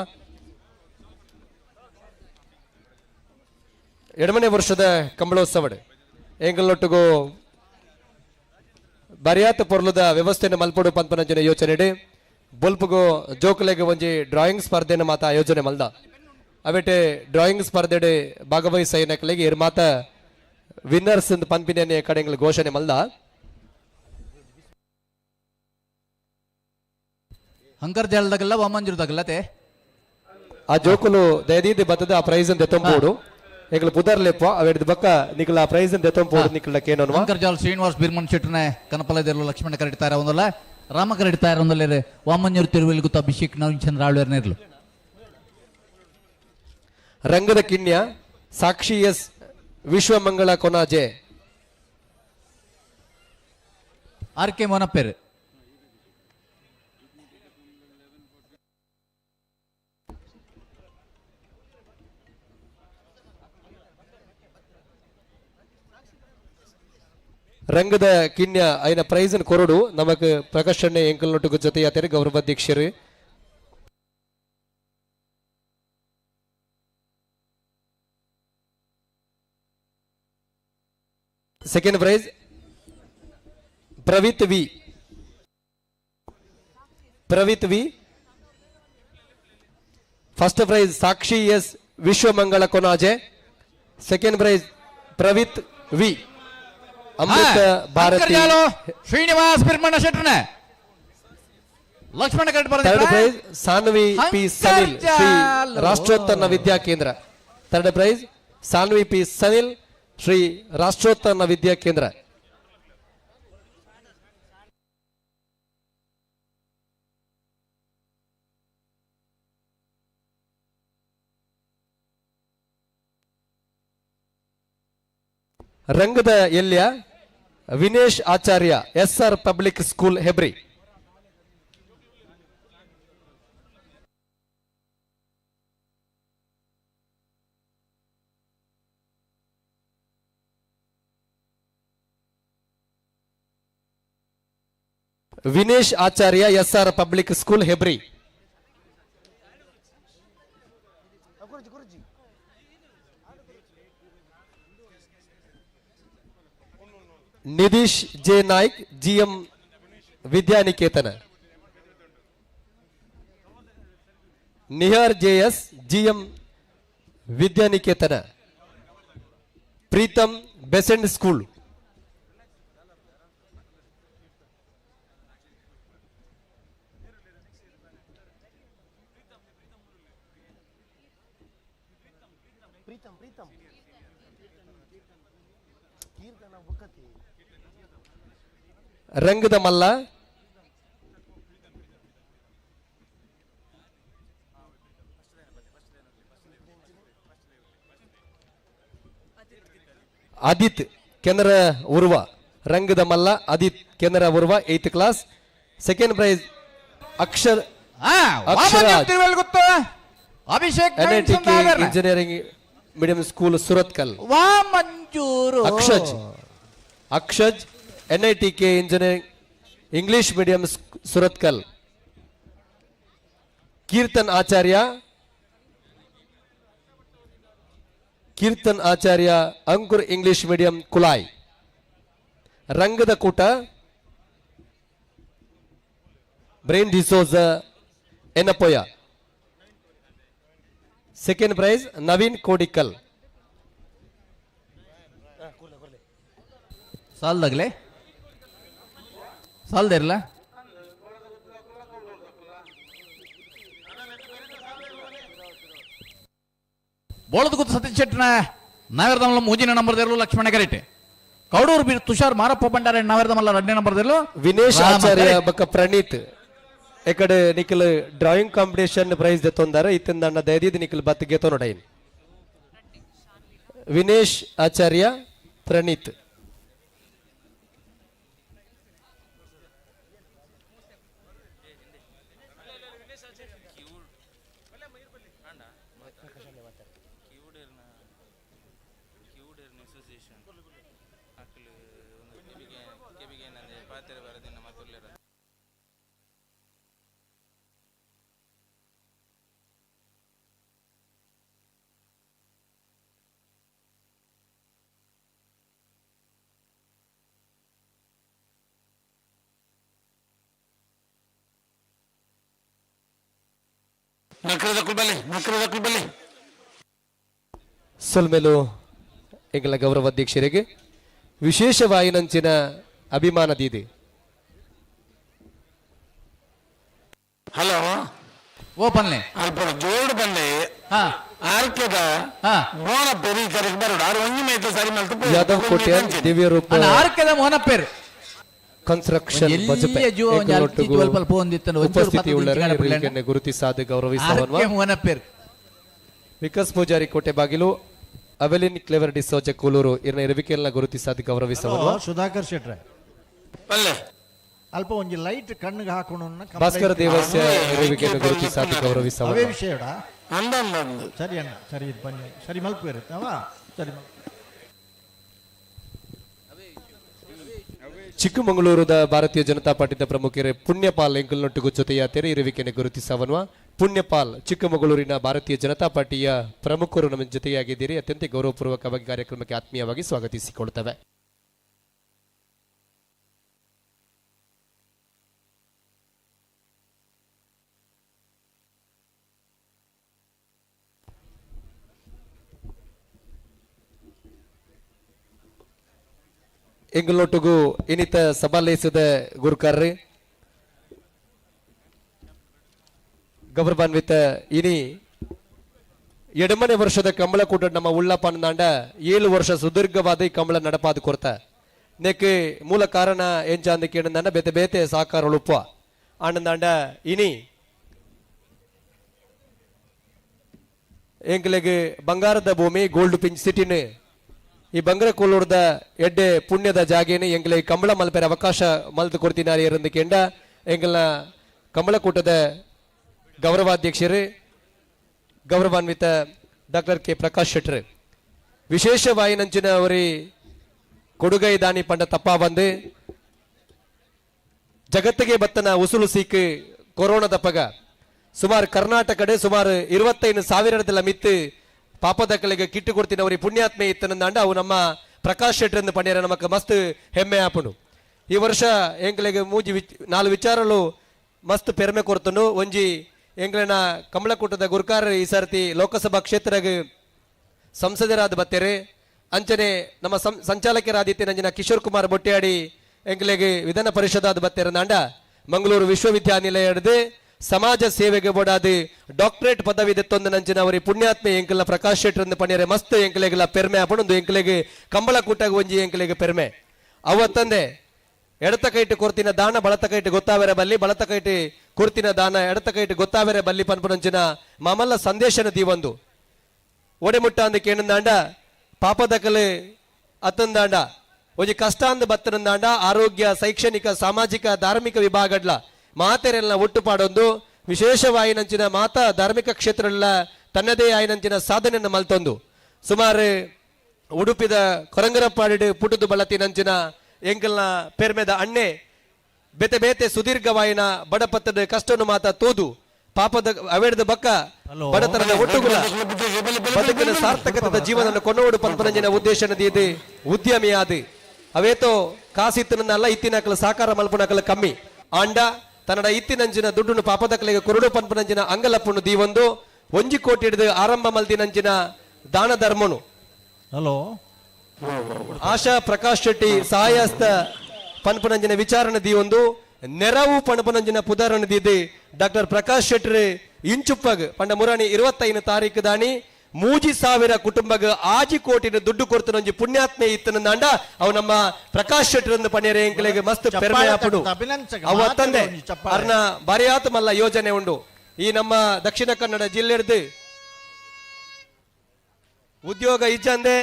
G: 8ನೇ ವರ್ಷದ ಕಂಬಳೋತ್ಸವ ಎಂಗಲ್ನೊಟ್ಟಿಗೂ ಬರಿಯಾತ ಪೊರ್ಲುದ ವ್ಯವಸ್ಥೆಯನ್ನು ಮಲ್ಪಡು ಪನ್ಪನಂಚಿನ ಯೋಚನೆ ಬೊಲ್ಪುಗು ಜೋಕುಲೆಗ್ ಒಂಜಿ ಡ್ರಾಯಿಂಗ್ ಸ್ಪರ್ಧೆನ ಮಾತ ಆಯೋಜನೆ ಮಲ್ದ. ಅವೆಟೆ ಡ್ರಾಯಿಂಗ್ ಸ್ಪರ್ಧೆಡೆ ಭಾಗವಹಿಸೈನಕ್ಲೆಗ್ ಇರ್ ಮಾತ ವಿನ್ನರ್ಸ್ ಪನ್ಪಿನ ಕಡೆಂಗ್ಲ ಘೋಷಣೆ ಮಲ್ದ.
D: ಹಂಕರ್ ಜಾಲದಾಗಲ್ಲ ವಾಮಂಜೂರ್ದಾಗಲ್ಲ ತೇ
G: ಆ ಜೋಕುಲು ದಯದೀದ್ ಬತ್ತದ ಆ ಪ್ರೈಸ್ ದೆತ್ತೊಂಬೋಡು ಎಂಕುಲು ಪುದರ್ ಲೆಪ್ಪ ಅವೆಡ್ದು ಬಕ್ಕ ನಿಕಲ ಆ ಪ್ರೈಸ್ ದೆತ್ತೊಂಬೋಡು ನಿಕಲ ಕೇನೋನ್ವಾ.
D: ಅಂಕರ್ಜಾಲ್ ಶ್ರೀನಿವಾಸ್ ಬಿರ್ಮನ್ ಶೆಟ್ಟನೆ ಕನಪಲದೆರ್ಲು ಲಕ್ಷ್ಮಣ ಕರೆಡ್ ತಾರ ಒಂದಲ್ಲ ರಾಮ ಕರೆಡ್ ತಾರ ಒಂದಲ್ಲೇರೆ ವಾಮಂಜೂರು ತಿರುವೆಲ್ ಗುತ್ತ ಅಭಿಷೇಕ್ ನವೀನ್ ಚಂದ್ರ ಆಳ್ವೇರ್ನೇರ್ಲು.
G: ರಂಗದ ಕಿಣ್ಯ ಸಾಕ್ಷಿ ಎಸ್ ವಿಶ್ವಮಂಗಳ ಕೊನಾಜೆ.
D: ಆರ್ ಕೆ ಮೋನಪ್ಪೇರು.
G: ರಂಗದ ಕಿಣ್ಯ ಐನ ಪ್ರೈಸ್ ಕೊರಡು ನಮಕ್ ಪ್ರಕಾಶ್ ಎಂಕಲ್ ನೊಟ್ಟುಗು ಜೊತೆಯಾತೇರು ಗೌರವಾಧ್ಯಕ್ಷರು. Second prize Pravith V. Pravith V. First prize Sakshi S Vishwamangala Konaje. Second prize Pravith V. Amrita Bharati
D: Srinivas Birmanna ಶೆಟ್ಟರ್ನೆ Lakshmana
G: third prize Sanvi P Sanil Shri Rashtrotthana Vidya Kendra. Third prize Sanvi P Sanil Shri Rashtrotthana Vidya Kendra. ರಂಗದ Elya Vinesh Acharya S R public school Hebri. Vinesh Acharya S R public school Hebri. Nidhish J Naik GM Vidyaniketana. Nihar JS GM Vidyaniketana. Preetham Besant school. ರಂಗದ ಮಲ್ಲ ಅದಿತ್ ಕೆನರ ಉರ್ವ. ರಂಗದ ಮಲ್ಲ Adit Canara Urwa 8th class. Second prize Akshar
D: Abhishek
G: engineering medium school Surathkal.
D: Vamanjoor
G: Akshaj Akshaj NITK engineering English medium Surathkal. Keerthan Acharya Keerthan Acharya Ankur English medium Kulai. ರಂಗದ ಕೂಟ brain D'Souza Yenepoya. Second prize Naveen Kodikkal.
D: ಸಾಲ್ದಾಗ್ಲೆ ಸಾಲ್ದಿರಲ್ಲ. ಬೋಳದ ಗುತ್ತು ಸತೀಶ್ ಶೆಟ್ಟನ ನಾಗರದಮಲ್ಲ ಮೂಜಿನ ನಂಬರ್ದಿರಲು ಲಕ್ಷ್ಮಣ ಕರೆಟೆ. ಕೌಡೂರು ಬೀರ್ ತುಷಾರ್ ಮಾರಪ್ಪ ಭಂಡಾರ ನಾಗರದಮಲ್ಲ ಎರಡನೇ ನಂಬರ್ದಿರಲು
G: ವಿನೇಶ್ ಆಚಾರ್ಯ ಬಕ್ಕ ಪ್ರಣೀತ್. ಎಕಡೆ ನಿಖಲ್ ಡ್ರಾಯಿಂಗ್ ಕಾಂಪಿಟೇಷನ್ ಪ್ರೈಸ್ ದೆತ್ತೊಂದಾರ ಇತ್ತಿಂದ ದಯದೀದ್ ನಿಖಲ್ ಬತ್ ಗೆತೊ ನೋಡೈನ್. ವಿನೇಶ್ ಆಚಾರ್ಯ ಪ್ರಣೀತ್. ಸೊಲ್ಮೆಲು ಎಂಗಲ ಗೌರವಾಧ್ಯಕ್ಷರಿಗೆ ವಿಶೇಷವಾಯಿನಂಚಿನ ಅಭಿಮಾನದೀದೆ.
A: ಹಲೋ
D: ಓ ಪನ್ಲೆ
A: ಅಲ್ಪ ಜೋಡು ಬಂದೆ ಆರ್ಕೆದ ಮೋನ ಪೆರಿ ಕರೆಕ್ ಬರೋಡು ಆರು ಒಂಜಿ ಮೈತ ಸರಿ ಮಲ್ತು
G: ಯಾದವ್ ಕೋಟ್ಯಾನ್ ದಿವ್ಯ ರೂಪ
D: ಆರ್ಕೆದ ಮೋನಪ್ಪೇರು
G: ಕನ್ಸ್ಟ್ರಕ್ಷನ್ ಬಜಪೆ ಉಪಸ್ಥಿತಿ ಉಳ್ಳರೆ ಗುರುತಿಸಾದ ಗೌರವಿಸವನ್ವ
D: ಮೋನಪ್ಪೇರು
G: ವಿಕಾಸ್ ಪೂಜಾರಿ ಕೋಟೆ ಬಾಗಿಲು ಅವೆಲಿನ್ ಕ್ಲೆವರ್ ಡಿಸೋಜ ಕೂಲೂರು ಇರ್ನ ಇರುವಿಕೆಯನ್ನ ಗುರುತಿಸಾದ ಗೌರವಿಸವನ್ವ
K: ಸುಧಾಕರ್ ಶೆಟ್ರೆ ಅಲ್ಪ ಒಂಜಿ ಲೈಟ್ ಕಣ್ಣಿಗೆ ಹಾಕೊಂಡು
G: ಭಾಸ್ಕರ ದೇವಸ್ಯ ಇರುವಿಕೆಯನ್ನು ಗುರುತಿಸಾದ ಗೌರವಿಸವನ್ವ
K: ಅವೇ ವಿಷಯಡ ಸರಿ ಅಣ್ಣ ಸರಿ ಇದು ಬನ್ನಿ ಸರಿ ಮಲ್ಪು ಇರುತ್ತವ ಸರಿ.
G: ಚಿಕ್ಕಮಗಳೂರದ ಭಾರತೀಯ ಜನತಾ ಪಾರ್ಟಿದ ಪ್ರಮುಖರೇ ಪುಣ್ಯಪಾಲ್ ಎಂಕಲ್ನೊಟ್ಟಿಗೂ ಜೊತೆಯ ತೆರೆ ಇರುವಿಕೆಯನ್ನು ಗುರುತಿಸವನ್ವ ಪುಣ್ಯಪಾಲ್ ಚಿಕ್ಕಮಗಳೂರಿನ ಭಾರತೀಯ ಜನತಾ ಪಾರ್ಟಿಯ ಪ್ರಮುಖರು ನಮ್ಮ ಜೊತೆಯಾಗಿದ್ದೀರಿ. ಅತ್ಯಂತ ಗೌರವಪೂರ್ವಕವಾಗಿ ಕಾರ್ಯಕ್ರಮಕ್ಕೆ ಆತ್ಮೀಯವಾಗಿ ಸ್ವಾಗತಿಸಿಕೊಳ್ತೇವೆ. ಎಂಗಳೊಟ್ಟಿಗೂ ಇನ್ನಿತ ಸಭಾಲೇಸದ ಗುರುಕಾರ್ರಿ ಗೌರವಾನ್ವಿತ ಇನಿ ಎಡಮನೆ ವರ್ಷದ ಕಂಬಳಕೂಟ ನಮ್ಮ ಉಳ್ಳಪ್ಪನದಾಂಡ 7 ವರ್ಷ ಸುದೀರ್ಘವಾದ ಈ ಕಂಬಳ ನಡಪಾದ ಕೊರ್ತ ನೆಕ್ ಮೂಲ ಕಾರಣ ಎಂಚಾಂದ ಕೇಳಂದಾಂಡ ಬೇತೆ ಬೇತೆ ಸಾಕಾರ ಉಳುಪ್ಪ ಆನಂದಾಂಡ ಇನಿ ಎಂಕ್ಲೆಗ್ ಬಂಗಾರದ ಭೂಮಿ ಗೋಲ್ಡ್ ಪಿಂಚ್ ಸಿಟಿನ ಈ ಬಂಗರ ಕೋಲೂರ್ದ ಎಡ್ಡೆ ಪುಣ್ಯದ ಜಾಗೇನೆ ಎಂಗ್ಲೆ ಕಂಬಳ ಮಲ್ಪೆರ ಅವಕಾಶ ಮಲ್ತು ಕೊಡ್ತಿನಾರಿ ಇರಂದು ಕೆಂಡ ಎಂಗಲ್ನ ಕಂಬಳಕೂಟದ ಗೌರವಾಧ್ಯಕ್ಷರು ಗೌರವಾನ್ವಿತ ಡಾಕ್ಟರ್ ಕೆ ಪ್ರಕಾಶ್ ಶೆಟ್ಟರ್ ವಿಶೇಷವಾಯಿನಂಚಿನ ಅವರಿ ಕೊಡುಗೈ ದಾನಿ ಪಂಡ ತಪ್ಪ ಬಂದು ಜಗತ್ತಿಗೆ ಬತ್ತನ ಉಸುಲು ಸೀಕ್ ಕೊರೋನಾದ ಪಗ ಸುಮಾರು ಕರ್ನಾಟಕಡೆ ಸುಮಾರು 25,000 ಮಿತ್ತು ಪಾಪದಕ್ಕಲಿಗೆ ಕಿಟ್ಟು ಕೊಡ್ತಿನವರಿ ಪುಣ್ಯಾತ್ಮೆ ಇತ್ತನಂದಾಂಡ ಅವು ನಮ್ಮ ಪ್ರಕಾಶ್ ಶೆಟ್ಟರ್ ಪಂಡ್ಯರ ನಮಕ್ ಮಸ್ತ್ ಹೆಮ್ಮೆ ಆಪುಂಡು. ಈ ವರ್ಷ ಎಂಕ್ಲೆಗ್ ಮೂಜಿ 4 ವಿಚಾರಲು ಮಸ್ತ್ ಪೆರ್ಮೆ ಕೊರ್ತುಂಡು. ಒಂಜಿ ಎಂಕ್ಲೆನ ಕಮಲಕೂಟದ ಗುರ್ಕಾರ ಈ ಸರ್ತಿ ಲೋಕಸಭಾ ಕ್ಷೇತ್ರಗ್ ಸಂಸದರಾದ ಬತ್ತೇರೆ ಅಂಚನೆ ನಮ್ಮ ಸಂಚಾಲಕರಾದಿತ್ಯ ನಂಜಿನ ಕಿಶೋರ್ ಕುಮಾರ್ ಬೊಟ್ಟಿಯಾಡಿ ಎಂಕ್ಲೆಗ್ ವಿಧಾನ ಪರಿಷದಾದ ಬತ್ತೇರನಾಂಡ ಮಂಗಳೂರು ವಿಶ್ವವಿದ್ಯಾನಿಲಯದ ಸಮಾಜ ಸೇವೆಗೆ ಬೋಡಾದ ಡಾಕ್ಟರೇಟ್ ಪದವಿ ದತ್ತೊಂದು ನಂಚಿನ ಅವರಿ ಪುಣ್ಯಾತ್ಮೆ ಎಂಕಲ್ನ ಪ್ರಕಾಶ್ ಶೆಟ್ಟರ್ ಪಣಿಯರೆ ಮಸ್ತ್ ಎಂಕಲೆಗೆಲ್ಲ ಪೆರ್ಮೆ ಆಪಣೊಂದು ಎಂಕಲೆಗ್ ಕಂಬಳ ಕೂಟಾಗ ಒಂಜಿ ಎಂಕಲೆಗ್ ಪೆರ್ಮೆ. ಅವತ್ತಂದೆ ಎಡತ ಕೈಟ್ ಕೊರ್ತಿನ ದಾನ ಬಳತ ಕೈಟ್ ಗೊತ್ತಾವೆರೆ ಬಲ್ಲಿ ಬಳತ ಕೈಟ್ ಕೊರ್ತಿನ ದಾನ ಎಡತ ಕೈಟ್ ಗೊತ್ತಾವೆರೆ ಬಲ್ಲಿ ಪನ್ಪುನಂಚಿನ ಮಾಮಲ್ಲ ಸಂದೇಶನ ದೀವೊಂದು ಒಡೆಮುಟ್ಟ ಅಂದ ಕೇನಂದಾಂಡ ಪಾಪದಕಲೆ ಅತ್ತಂದಾಂಡ ಒಂಜಿ ಕಷ್ಟ ಅಂದ ಬತ್ತನಂದಾಂಡ ಆರೋಗ್ಯ ಶೈಕ್ಷಣಿಕ ಸಾಮಾಜಿಕ ಧಾರ್ಮಿಕ ವಿಭಾಗಡ್ಲ ಮಾತೆರೆಲ್ಲ ಒಟ್ಟು ಪಾಡೊಂದು ವಿಶೇಷವಾಯಿನಂಚಿನ ಮಾತಾ ಧಾರ್ಮಿಕ ಕ್ಷೇತ್ರಗಳ ತನ್ನದೇ ಆಯಿನಂಚಿನ ಸಾಧನೆಯನ್ನು ಮಲ್ತೊಂದು ಸುಮಾರು ಉಡುಪಿದ ಕೊರಂಗರಪ್ಪಾಡಿ ಪುಟುದು ಬಳತಿನಂಚಿನ ಎಂಕಲ್ನ ಪೆರ್ಮೆದ ಅಣ್ಣೆ ಬೇತೆ ಬೇತೆ ಸುದೀರ್ಘವಾಯಿನ ಬಡಪತ್ತದ ಕಷ್ಟವನ್ನು ಮಾತ ತೋದು ಪಾಪದ ಅವೇಡದ ಬಕ್ಕ ಬಡತನದ ಒಟ್ಟುಗುಲ ಬದುಕಿನ ಸಾರ್ಥಕತೆದ ಜೀವನ ಕೊಂಡೋಡು ಪನ್ಪನಂಜಿನ ಉದ್ದೇಶನದ ಇದು ಉದ್ಯಮಿಯಾದ ಅವೇತೋ ಕಾಸಿತ್ತನಲ್ಲ ಇತ್ತಿನಕಲ ಸಾಕಾರ ಮಲ್ಪುನಕಲ ಕಮ್ಮಿ ಆಂಡ ತನ್ನಡ ಇತ್ತಿನಂಚಿನ ದುಡ್ಡುನು ಪಾಪದಕಲಿಗೆ ಕುರುಡು ಪನ್ಪನಂಚಿನ ಅಂಗಲಪ್ಪುನು ದೀವೊಂದು 1 ಕೋಟಿ ಹಿಡಿದು ಆರಂಭ ಮಲ್ದಿನಂಚಿನ ದಾನ ಧರ್ಮನು
K: ಹಲೋ
G: ಆಶಾ ಪ್ರಕಾಶ್ ಶೆಟ್ಟಿ ಸಹಾಯಸ್ತ ಪನ್ಪನಂಜಿನ ವಿಚಾರಣೆ ದೀವೊಂದು ನೆರವು ಪಣಪನಂಜಿನ ಪುದಾರಣೆ ದೀದಿ ಡಾಕ್ಟರ್ ಪ್ರಕಾಶ್ ಶೆಟ್ಟಿ ಇಂಚುಪ್ಪಗ್ ಪಂಡ ಮುರಾಣಿ 25 ತಾರೀಕು ದಾನಿ 3,000 ಕುಟುಂಬಗ 6 ಕೋಟಿ ದುಡ್ಡು ಕೊಡ್ತನೊಂಜಿ ಪುಣ್ಯಾತ್ಮೆ ಇತ್ತನಂದಾಂಡ ಅವು ನಮ್ಮ ಪ್ರಕಾಶ್ ಶೆಟ್ಟರ್ ಪಣಿಯರೆ ಎಂಕಲೆಗ್ ಮಸ್ತ್ ಪೆರ್ಮೆ ಆಪುಂಡು. ಅವು ಅತ್ತಂದೆ ಅರ್ನ ಬಾರಿಯಾತ ಮಲ್ಲ ಯೋಜನೆ ಉಂಡು. ಈ ನಮ್ಮ ದಕ್ಷಿಣ ಕನ್ನಡ ಜಿಲ್ಲೆಡ್ದು ಉದ್ಯೋಗ ಇಜ್ಜಂದೆ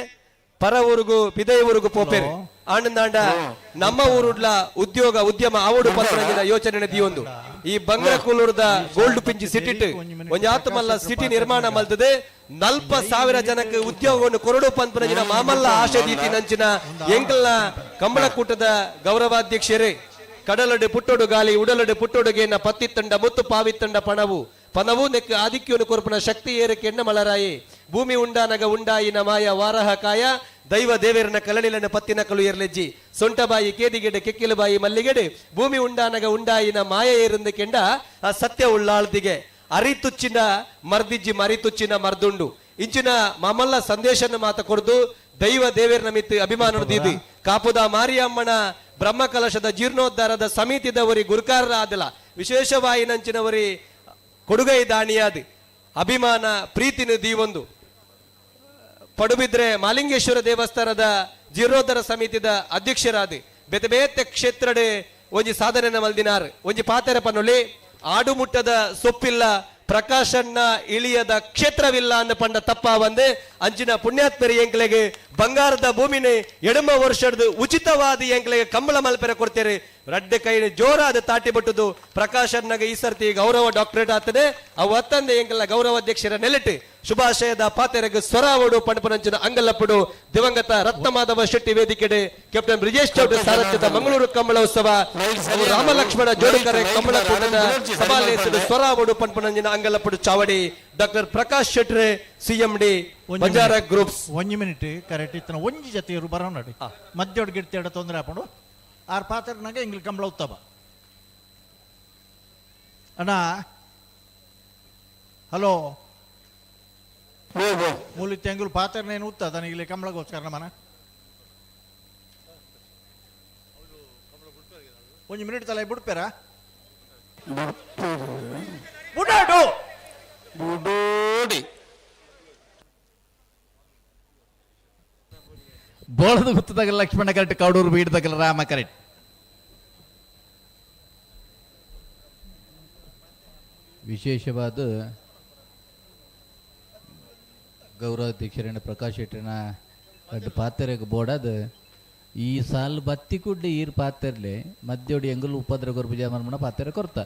G: ಪರ ಊರುಗು ಪಿದೈ ಊರುಗು ಪೋಪೇರು ಆನಂದಾಂಡ ನಮ್ಮ ಊರುಡ್ಲ ಉದ್ಯೋಗ ಉದ್ಯಮ ಆವಡು ಪತ್ರಂಜಿನ ಯೋಚನೆ ದಿಯೊಂದು ಈ ಬಂಗ್ರ ಕೂಲೂರದ ಗೋಲ್ಡ್ ಪಿಂಚಿ ಸಿಟಿ ಒಂಜಿ ಆತ್ಮಲ್ಲ ಸಿಟಿ ನಿರ್ಮಾಣ ಮಲ್ತದೆ 40,000 ಜನಕ್ಕೆ ಉದ್ಯೋಗವನ್ನು ಕೊರಡು ಪಂಪನಂಜಿನ ಮಾಮಲ್ಲ ಆಶೆ ದೀತಿ ನಂಚಿನ ಎಂಕಲ್ನ ಕಂಬಳಕೂಟದ ಗೌರವಾಧ್ಯಕ್ಷರೇ ಕಡಲಡು ಪುಟ್ಟೊಡು ಗಾಲಿ ಉಡಲಡು ಪುಟ್ಟೊಡುಗೇನ ಪತ್ತಿತ್ತಂಡ ಮುತ್ತು ಪಾವಿತ್ತಂಡ ಪಣವು ಪನವು ನೆಕ್ ಆದಿಕ್ಯನು ಕೊರ್ಪುನ ಶಕ್ತಿ ಏರಕ್ಕೆ ಎಣ್ಣ ಮಲರಾಯಿ ಭೂಮಿ ಉಂಡಾನಗ ಉಂಡಾಯಿನ ಮಾಯ ವಾರಹ ಕಾಯ ದೈವ ದೇವೇರನ ಕಲನಿಲನ ಪತ್ತಿನ ಕಲು ಏರ್ಲೆಜ್ಜಿ ಸೊಂಟಬಾಯಿ ಕೇದಿಗೆಡೆ ಕೆಕ್ಕಿಲುಬಾಯಿ ಮಲ್ಲಿಗೆಡೆ ಭೂಮಿ ಉಂಡಾನಗ ಉಂಡಾಯಿನ ಮಾಯ ಏರಂದ ಕೆಂಡ ಆ ಸತ್ಯ ಉಳ್ಳಾಳ್ದಿಗೆ ಅರಿತುಚ್ಚಿನ ಮರ್ದಿಜ್ಜಿ ಮರಿತುಚ್ಚಿನ ಮರ್ದುಂಡು ಇಂಚಿನ ಮಾಮಲ್ಲ ಸಂದೇಶನ ಮಾತ ಕೊರ್ದು ದೈವ ದೇವೇರನ ಮಿತ್ತು ಅಭಿಮಾನ ದೀದಿ ಕಾಪುದ ಮಾರಿಯಮ್ಮನ ಬ್ರಹ್ಮ ಕಲಶದ ಜೀರ್ಣೋದ್ಧಾರದ ಸಮಿತಿದವರಿ ಗುರುಕಾರರಾದಲ ವಿಶೇಷವಾಯಿನಂಚಿನವರಿ ಕೊಡುಗೈ ದಾಣಿಯಾದ ಅಭಿಮಾನ ಪ್ರೀತಿನ ದೀವೊಂದು ಪಡುಬಿದ್ರೆ ಮಾಲಿಂಗೇಶ್ವರ ದೇವಸ್ಥಾನದ ಜೀರ್ಣೋದ್ಧಾರ ಸಮಿತಿದ ಅಧ್ಯಕ್ಷರಾದ ಬೇತೆ ಬೇತೆ ಕ್ಷೇತ್ರಡೆ ಒಂಜಿ ಸಾಧನೆ ಮಲ್ದಿನಾರ್ ಒಂಜಿ ಪಾತೆರ ಪನ್ನುಲಿ ಆಡುಮುಟ್ಟದ ಸೊಪ್ಪಿಲ್ಲ ಪ್ರಕಾಶನ್ನ ಇಳಿಯದ ಕ್ಷೇತ್ರವಿಲ್ಲ ಅಂದ ಪಂಡ ತಪ್ಪ ಬಂದು ಅಂಚಿನ ಪುಣ್ಯಾತ್ಮರಿ ಎಂಕ್ಲೆಗೆ ಬಂಗಾರದ ಭೂಮಿನೇ ಎಡಮ ವರ್ಷದ ಉಚಿತವಾದ ಎಂಕ್ಲೆಗೆ ಕಂಬಳ ಮಲ್ಪೆರೆ ಕೊಡ್ತೇವೆ. ರಡ್ಡೆ ಕೈ ಜೋರಾದ ತಾಟಿ ಬಟ್ಟುದು ಪ್ರಕಾಶನ್ನಗ ಈ ಸರ್ತಿ ಗೌರವ ಡಾಕ್ಟರೇಟ್ ಆಗ್ತದೆ. ಅವು ಅತ್ತಂದೆ ಎಂಕಲ್ನ ಗೌರವ ಅಧ್ಯಕ್ಷರ ನೆಲೆಟ್ಟು ಶುಭಾಶಯದ ಪಾತೆರೆಗ್ ಸ್ವರಾವಡು ಪಣಪನಂಚಿನ ಅಂಗಲ್ಲಪ್ಪಡು ದಿವಂಗತ ರತ್ನಮಾಧವ ಶೆಟ್ಟಿ ವೇದಿಕೆಡೆ ಕ್ಯಾಪ್ಟನ್ ಬ್ರಿಜೇಶ್ ಚೌಟ ಸಾರಥ್ಯದ ಮಂಗಳೂರು ಕಂಬಳ ಉತ್ಸವ ರಾಮ ಲಕ್ಷ್ಮಣ ಜೋಡುಕರೆ ಕಂಬಳ ಕೂಟದ ಸಭಾಲೇಸದ ಸ್ವರಾವಡು ಪಣಪನಂಚಿನ ಅಂಗಲ್ಲಪ್ಪಡು ಚಾವಡಿ ಡಾಕ್ಟರ್ ಪ್ರಕಾಶ್ ಶೆಟ್ರೆ ಸಿಎಂಡಿ ಬಂಜಾರ ಗ್ರೂಪ್ಸ್.
K: ಒಂಜಿ ಮಿನಿಟ್ ಕರೆಕ್ಟ್ ಇತ್ತನ ಒಂಜಿ ಜೊತೆಯವರು ಬರೋಣ ಮಧ್ಯೋಡ್ ಗಿಡ್ತೇಡ ತೊಂದರೆ ಹಾಕೊಂಡು ಆರ್ ಪಾತ್ರನಾಗ ಎಂಗ್ಲಿ ಕಂಬಳ ಉತ್ತಮ ಅಣ್ಣ. ಹಲೋ ಮೂಲಿ ತೆಂಗುಲು ಪಾತ್ರನೇನು ಉತ್ತ ತನಗಿಲ್ಲಿ ಕಂಬಳಗೋಸ್ಕರ ನಮ್ಮನ ಒಂಜಿ ಮಿನಿಟ್ ತಲೆ ಬಿಡ್ಪೇರ ಬುಡಾಡು
A: ಬುಡೋಡಿ
D: ಬೋಳದ ಗುತ್ತದಾಗ ಲಕ್ಷ್ಮಣ ಕರೆಕ್ಟ್, ಕೌಡೂರು ಬೀಡ್ದಾಗಲ್ಲ ರಾಮ ಕರೆಕ್ಟ್. ವಿಶೇಷವಾದ ಗೌರವಾಧ್ಯಕ್ಷರನ್ನ ಪ್ರಕಾಶ್ ಶೆಟ್ಟಿನ ಅಡ್ಡ ಪಾತ್ರೆಗೆ ಬೋಡಾದ ಈ ಸಾಲು ಬತ್ತಿ ಕುಡ್ಡಿ ಈರ್ ಪಾತ್ರೆಲೆ ಮಧ್ಯೋಡಿ ಎಂಗಲು ಉಪದ್ರ ಗೊರ್ಬು ಮರ್ಮಣ ಪಾತ್ರೆ ಕೊರ್ತ.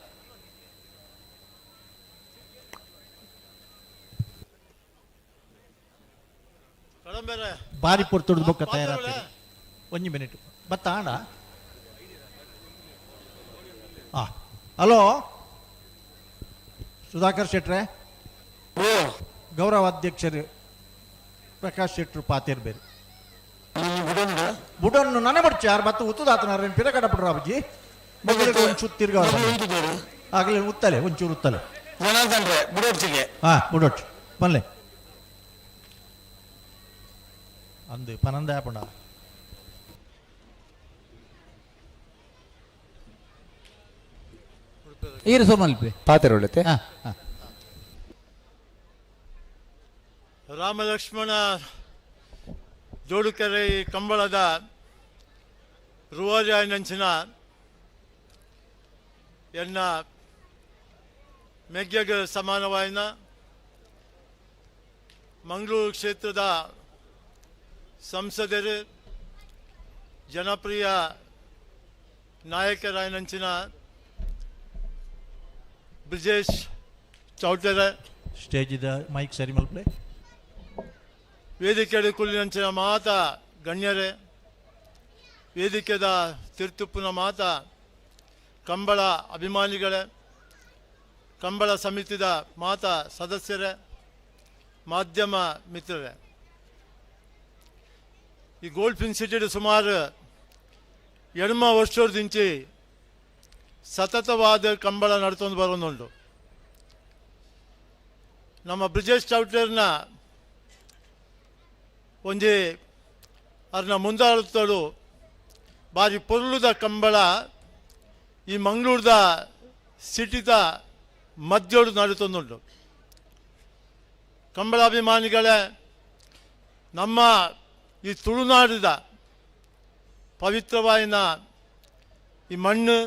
K: ಬಾರಿ ಪೊರ್ತುಡ್ದು ಬೊಕ್ಕ ತಯಾರಾಗ್ತದೆ. ಒಂಜಿ ಮಿನಿಟ್ ಬತ್ತ ಅಣ್ಣ. ಹಲೋ ಸುಧಾಕರ್ ಶೆಟ್ರೆ, ಗೌರವಾಧ್ಯಕ್ಷರು ಪ್ರಕಾಶ್ ಶೆಟ್ರು ಪಾತೇರ್ ಬೇರೆ ಬುಡನ್ನು ನನೆ ಬಡ್ಚಿ ಯಾರು ಮತ್ತು ಉತ್ತದಾತನಾರ ಪಿರ ಕಡಪಡ್ರ ಅಬ್ಜಿ ಮಗಳಿಗೆ ಒಂಚೂರು ತಿರ್ಗ ಆಗಲೇ ಉತ್ತಲೆ ಒಂಚೂರು ಉತ್ತಲೆ ಹಾ ಬುಡೊಟ್ಟು ಬನ್ಲೆ ಅಂದು ಪನಂದ ಆಪಂಡ.
D: ಈರು ಸೋಮಲ್ಪೆ
G: ಪಾತೆರೊಳ್ಳುತ್ತೆ.
M: ರಾಮ ಲಕ್ಷ್ಮಣ ಜೋಡುಕೆರೆ ಕಂಬಳದ ರೂವಾರಿಯಾಯಿನಂಚಿನ ಎನ್ನ ಮೆಗ್ಗೆಗ ಸಮಾನವಾಯಿನ ಮಂಗಳೂರು ಕ್ಷೇತ್ರದ ಸಂಸದರು ಜನಪ್ರಿಯ ನಾಯಕರಾಯಿನಂಚಿನ ಬ್ರಿಜೇಶ್ ಚೌಟರ
K: ಸ್ಟೇಜ್ ಇದ ಮೈಕ್ ಸರಿ ಮಲ್ಪಲೆ.
M: ವೇದಿಕೆಯ ಕುಲ್ಲಿನಂಚಿನ ಮಾತ ಗಣ್ಯರೇ, ವೇದಿಕೆದ ತಿರ್ತುಪ್ಪುನ ಮಾತ ಕಂಬಳ ಅಭಿಮಾನಿಗಳೇ, ಕಂಬಳ ಸಮಿತಿದ ಮಾತ ಸದಸ್ಯರೇ, ಮಾಧ್ಯಮ ಮಿತ್ರರೇ, ಈ ಗೋಲ್ಡ್ ಫಿನ್ ಸಿಟಿ ಸುಮಾರು ಎಡ್ಮ ವರ್ಷದಿಂಚಿ ಸತತವಾದ ಕಂಬಳ ನಡ್ಕೊಂಡು ಬರೋದುಂಟು. ನಮ್ಮ ಬ್ರಿಜೇಶ್ ಚೌಟರ್ನ ಒಂಜಿ ಅರ್ನ ಮುಂದಾಳುತ್ತಳು ಬಾರಿ ಪೊರ್ಲುದ ಕಂಬಳ ಈ ಮಂಗಳೂರದ ಸಿಟಿದ ಮಧ್ಯೋಡು ನಡೀತೊಂದುಂಟು. ಕಂಬಳಾಭಿಮಾನಿಗಳೇ, ನಮ್ಮ ಈ ತುಳುನಾಡಿದ ಪವಿತ್ರವಾಯಿನ ಈ ಮಣ್ಣು,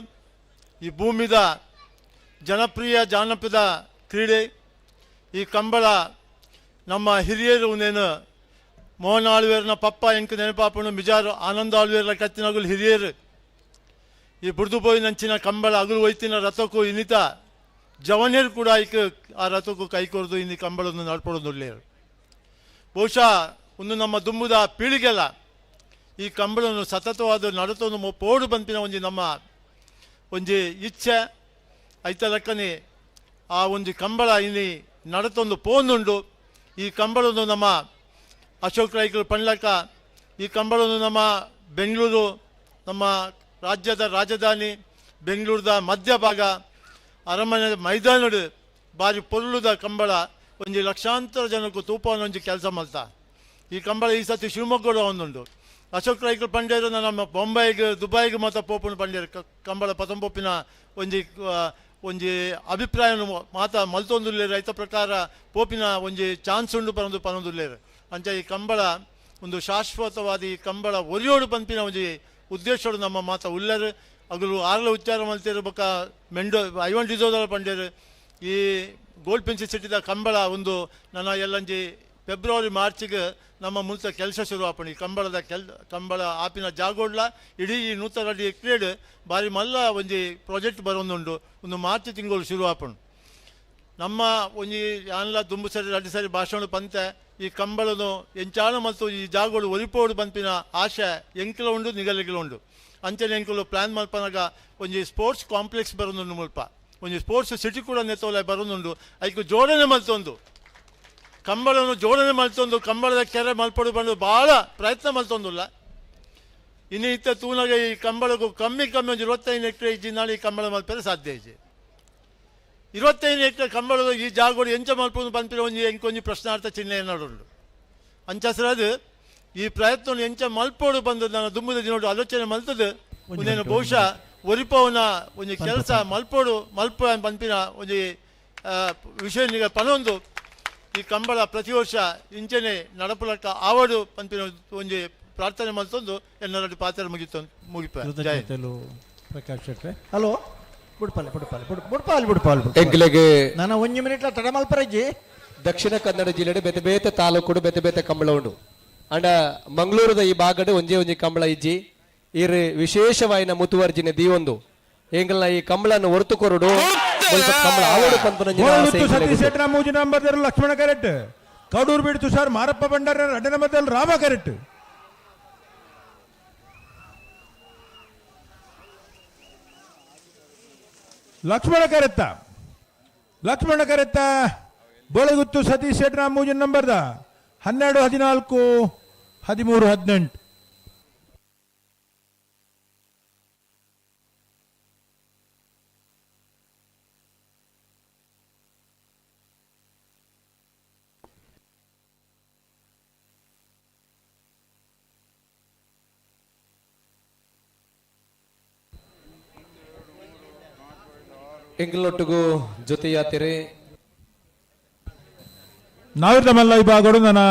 M: ಈ ಭೂಮಿದ ಜನಪ್ರಿಯ ಜಾನಪದ ಕ್ರೀಡೆ ಈ ಕಂಬಳ. ನಮ್ಮ ಹಿರಿಯರು ನೇನು ಮೋಹನ್ ಆಳ್ವೇರ್ನ ಪಪ್ಪ ಎಂಕ್ ನೆನಪಾಪನು ಮಿಜಾರು ಆನಂದ ಆಳ್ವೇರ್ನ ಕತ್ತಿನಗುಲು ಹಿರಿಯರು ಈ ಬುಡ್ದು ನಂಚಿನ ಕಂಬಳ ಅಗಲು ಒಯ್ತಿನ ರಥಕ್ಕೂ ಇನ್ನಿತ ಜವನಿಯರು ಕೂಡ ಈಕ ಆ ರಥಕ್ಕೂ ಕೈ ಕೊರದು ಇನ್ನು ಕಂಬಳನ್ನು ನಡ್ಪಡೋದು. ಬಹುಶಃ ಒಂದು ನಮ್ಮ ದುಂಬುದ ಪೀಳಿಗೆಲ್ಲ ಈ ಕಂಬಳನ್ನು ಸತತವಾದ ನಡತೊಂದು ಪೋಡು ಬಂಪಿನ ಒಂಜಿ ನಮ್ಮ ಒಂಜಿ ಇಚ್ಛೆ ಐತಲಕ್ಕನೆ ಆ ಒಂದು ಕಂಬಳ ಇಲ್ಲಿ ನಡತೊಂದು ಪೋನುಂಡು. ಈ ಕಂಬಳನ್ನು ನಮ್ಮ ಅಶೋಕ್ ರೈಕರು ಪಣ್ಲಕ್ಕ, ಈ ಕಂಬಳನ್ನು ನಮ್ಮ ಬೆಂಗಳೂರು, ನಮ್ಮ ರಾಜ್ಯದ ರಾಜಧಾನಿ ಬೆಂಗಳೂರದ ಮಧ್ಯಭಾಗ ಅರಮನೆ ಮೈದಾನಡು ಬಾರಿ ಪೊರ್ಲುದ ಕಂಬಳ ಒಂಜಿ ಲಕ್ಷಾಂತರ ಜನಕ್ಕೂ ತೂಪಾನ ಒಂಜಿ ಕೆಲಸ ಮಲ್ತ. ಈ ಕಂಬಳ ಈ ಸತಿ ಶಿವಮೊಗ್ಗದ ಒಂದುಂಡು. ಅಶೋಕ್ ರೈಕರು ಪಂಡ್ಯರು ನಮ್ಮ ಬೊಂಬೈಗೆ ದುಬೈಗೆ ಮಾತ್ರ ಪೋಪುನ ಪಂಡ್ಯರು ಕಂಬಳ ಪತಂಪೊಪ್ಪಿನ ಒಂಜಿ
N: ಒಂಜಿ ಅಭಿಪ್ರಾಯ ಮಾತ ಮಲ್ತೊಂದುಲ್ಲೇರು. ರೈತ ಪ್ರಕಾರ ಪೋಪಿನ ಒಂಜಿ ಚಾನ್ಸ್ ಉಂಡು ಪನೊಂದು ಪನೊಂದುಲ್ಲೇರು. ಅಂಚ ಈ ಕಂಬಳ ಒಂದು ಶಾಶ್ವತವಾದ ಈ ಕಂಬಳ ಒರಿಯೋಡು ಪನ್ಪಿನ ಒಂಜಿ ಉದ್ದೇಶಡು ನಮ್ಮ ಮಾತ ಉಲ್ಲೇರು. ಅಗಲು ಆರ್ಲ ಉಚ್ಚಾರ ಮಲ್ತೇರು ಬೊಕ್ಕ ಮೆಂಡೋ ಐವನ್ ಡಿಸೋದರ ಪಂಡೇರು. ಈ ಗೋಲ್ಡ್ ಪೆನ್ಸಿ ಸಿಟಿದ ಕಂಬಳ ಒಂದು ನನ್ನ ಎಲ್ಲಂಜಿ ಫೆಬ್ರವರಿ ಮಾರ್ಚಿಗೆ ನಮ್ಮ ಮುಲ್ತ ಕೆಲಸ ಶುರು ಆಪಣಿ. ಕಂಬಳದ ಕಂಬಳ ಆಪಿನ ಜಾಗೋಡ್ಲ ಇಡೀ ಈ ನೂತನ ಅಡಿ ಎಕ್ರೇಡ್ ಬಾರಿ ಮಲ್ಲ ಒಂಜಿ ಪ್ರಾಜೆಕ್ಟ್ ಬರೋದುಂಡು. ಒಂದು ಮಾರ್ಚ್ ತಿಂಗಳು ಶುರು ಆಪಣು. ನಮ್ಮ ಒಂಜಿ ಯಾನ್ಲ ದುಂಬು ಸರಿ ರಡ್ಡು ಸರಿ ಭಾಷಣ ಪಂತೆ ಈ ಕಂಬಳನು ಎಂಚಾಣ ಮತ್ತು ಈ ಜಾಗೋಡು ಒರಿಪೋಡು ಪನ್ಪಿನ ಆಶೆ ಎಂಕಲ ಉಂಡು ನಿಗಲಿಗಲ ಉಂಡು. ಅಂಚನೆ ಎಂಕಲು ಪ್ಲ್ಯಾನ್ ಮಲ್ಪನಾಗ ಒಂಜಿ ಸ್ಪೋರ್ಟ್ಸ್ ಕಾಂಪ್ಲೆಕ್ಸ್ ಬರೋದುಂಡು, ಮುಲ್ಪ ಒಂಜಿ ಸ್ಪೋರ್ಟ್ಸ್ ಸಿಟಿ ಕೂಡ ನೆತ್ತೋಲೆ ಬರೋದುಂಡು. ಐಕು ಜೋಡಣೆ ಮಲ್ತೊಂದು ಕಂಬಳನ್ನು ಜೋಡಣೆ ಮಲ್ತೊಂದು ಕಂಬಳದ ಕೆರೆ ಮಲ್ಪಡು ಬಂದು ಭಾಳ ಪ್ರಯತ್ನ ಮಲ್ತೊಂದುಲ್ಲ. ಇನ್ನು ಇತ್ತ ತೂನಾಗ ಈ ಕಂಬಳಗೂ ಕಮ್ಮಿ ಕಮ್ಮಿ ಒಂದು 25 ಹೆಕ್ಟೇರ್ ಇಜ್ಜಿ ನಾಳೆ ಈ ಕಂಬಳ ಮಲ್ಪರೆ ಸಾಧ್ಯ ಇಜ್ಜಿ. 25 ಹೆಕ್ಟೇರ್ ಕಂಬಳದ ಈ ಜಾಗೋಡು ಎಂಚ ಮಲ್ಪೊಂದು ಪನ್ಪಿನ ಒಂಜಿ ಎಂಕೊಂಜಿ ಪ್ರಶ್ನಾರ್ಥ ಚಿಹ್ನೆ ಏನಾಡುಂಡು. ಅಂಚಸರದು ಈ ಪ್ರಯತ್ನ ಎಂಚ ಮಲ್ಪೋಡು ಬಂದು ನಾನು ದುಂಬುದ ದಿನೋಡು ಆಲೋಚನೆ ಮಲ್ತದು. ಒಂದೇನು ಬಹುಶಃ ಒರಿಪವನ ಒಂಜಿ ಕೆಲಸ ಮಲ್ಪೋಡು ಮಲ್ಪ ಪನ್ಪಿನ ಒಂಜಿ ವಿಷಯ ಪನೊಂದು ಈ ಕಂಬಳ ಪ್ರತಿ ವರ್ಷ ಇಂಚನೆ ನಡಪುಲಕ್ಕ ಆವಡು ಪನ್ಪಿನ ಒಂಜಿ ಪ್ರಾರ್ಥನೆ ಮಲ್ತೊಂದು ಎನ್ನರಡು ಪಾತ್ರ ಮುಗಿತು ಮುಗಿಪ.
E: ಪ್ರಕಾಶ್ ಶೆಟ್ರೆ ಹಲೋ ಬುಡ್ಪಾಲೆ ಬುಡ್ಪಾಲೆ ಬುಡ್ಪಾಲ್ ಬುಡ್ಪಾಲ್
G: ಎಂಕ್ಲೆಗ್
K: ನಾನು ಒಂಜಿ ಮಿನಿಟ್ ತಡ ಮಲ್ಪರಜ್ಜಿ.
G: ದಕ್ಷಿಣ ಕನ್ನಡ ಜಿಲ್ಲೆ ಬೇತೆ ಬೇತೆ ತಾಲೂಕುಡು ಬೇತೆ ಬೇತೆ ಕಂಬಳ ಉಂಡು. ಅಂಡ ಮಂಗಳೂರದ ಈ ಭಾಗಡ್ ಒಂಜೇ ಒಂಜಿ ಕಂಬಳ ಇಜ್ಜಿ. ಇರ್ ವಿಶೇಷವಾಯಿನ ಮುತುವರ್ಜಿನ ದೀವೊಂದು ಎಂಗಲ್ನ ಈ ಕಂಬಳನ್ನು ಹೊರತು ಕೊರಡು ಕಂಬಳ ಆವಡು ಪನ್ಪುನ
B: ಸತೀಶ್ ಮೂಜಿ ನಂಬರ್ ಲಕ್ಷ್ಮಣ ಕರೆಕ್ಟ್, ಕಡೂರು ಬೀಡು ತುಷಾರ್ ಮಾರಪ್ಪ ಭಂಡಾರ ಎರಡನೇ number Rama correct. Lakshmana correct Lakshmana ಕರೆತ್ತ ಬೋಳಗುತ್ತು Satish ಶೆಟ್ರ ಮೂಜಿ ನಂಬರ್ದ 12 14 13 18.
G: ಎಂಗ್ಲೊಟ್ಟಿಗೂ ಜೊತೆಯಾತಿರಿ
B: ನಾವಿರ್ದ ಮಲ್ಲ ವಿಭಾಗಗಳು ನನ್ನ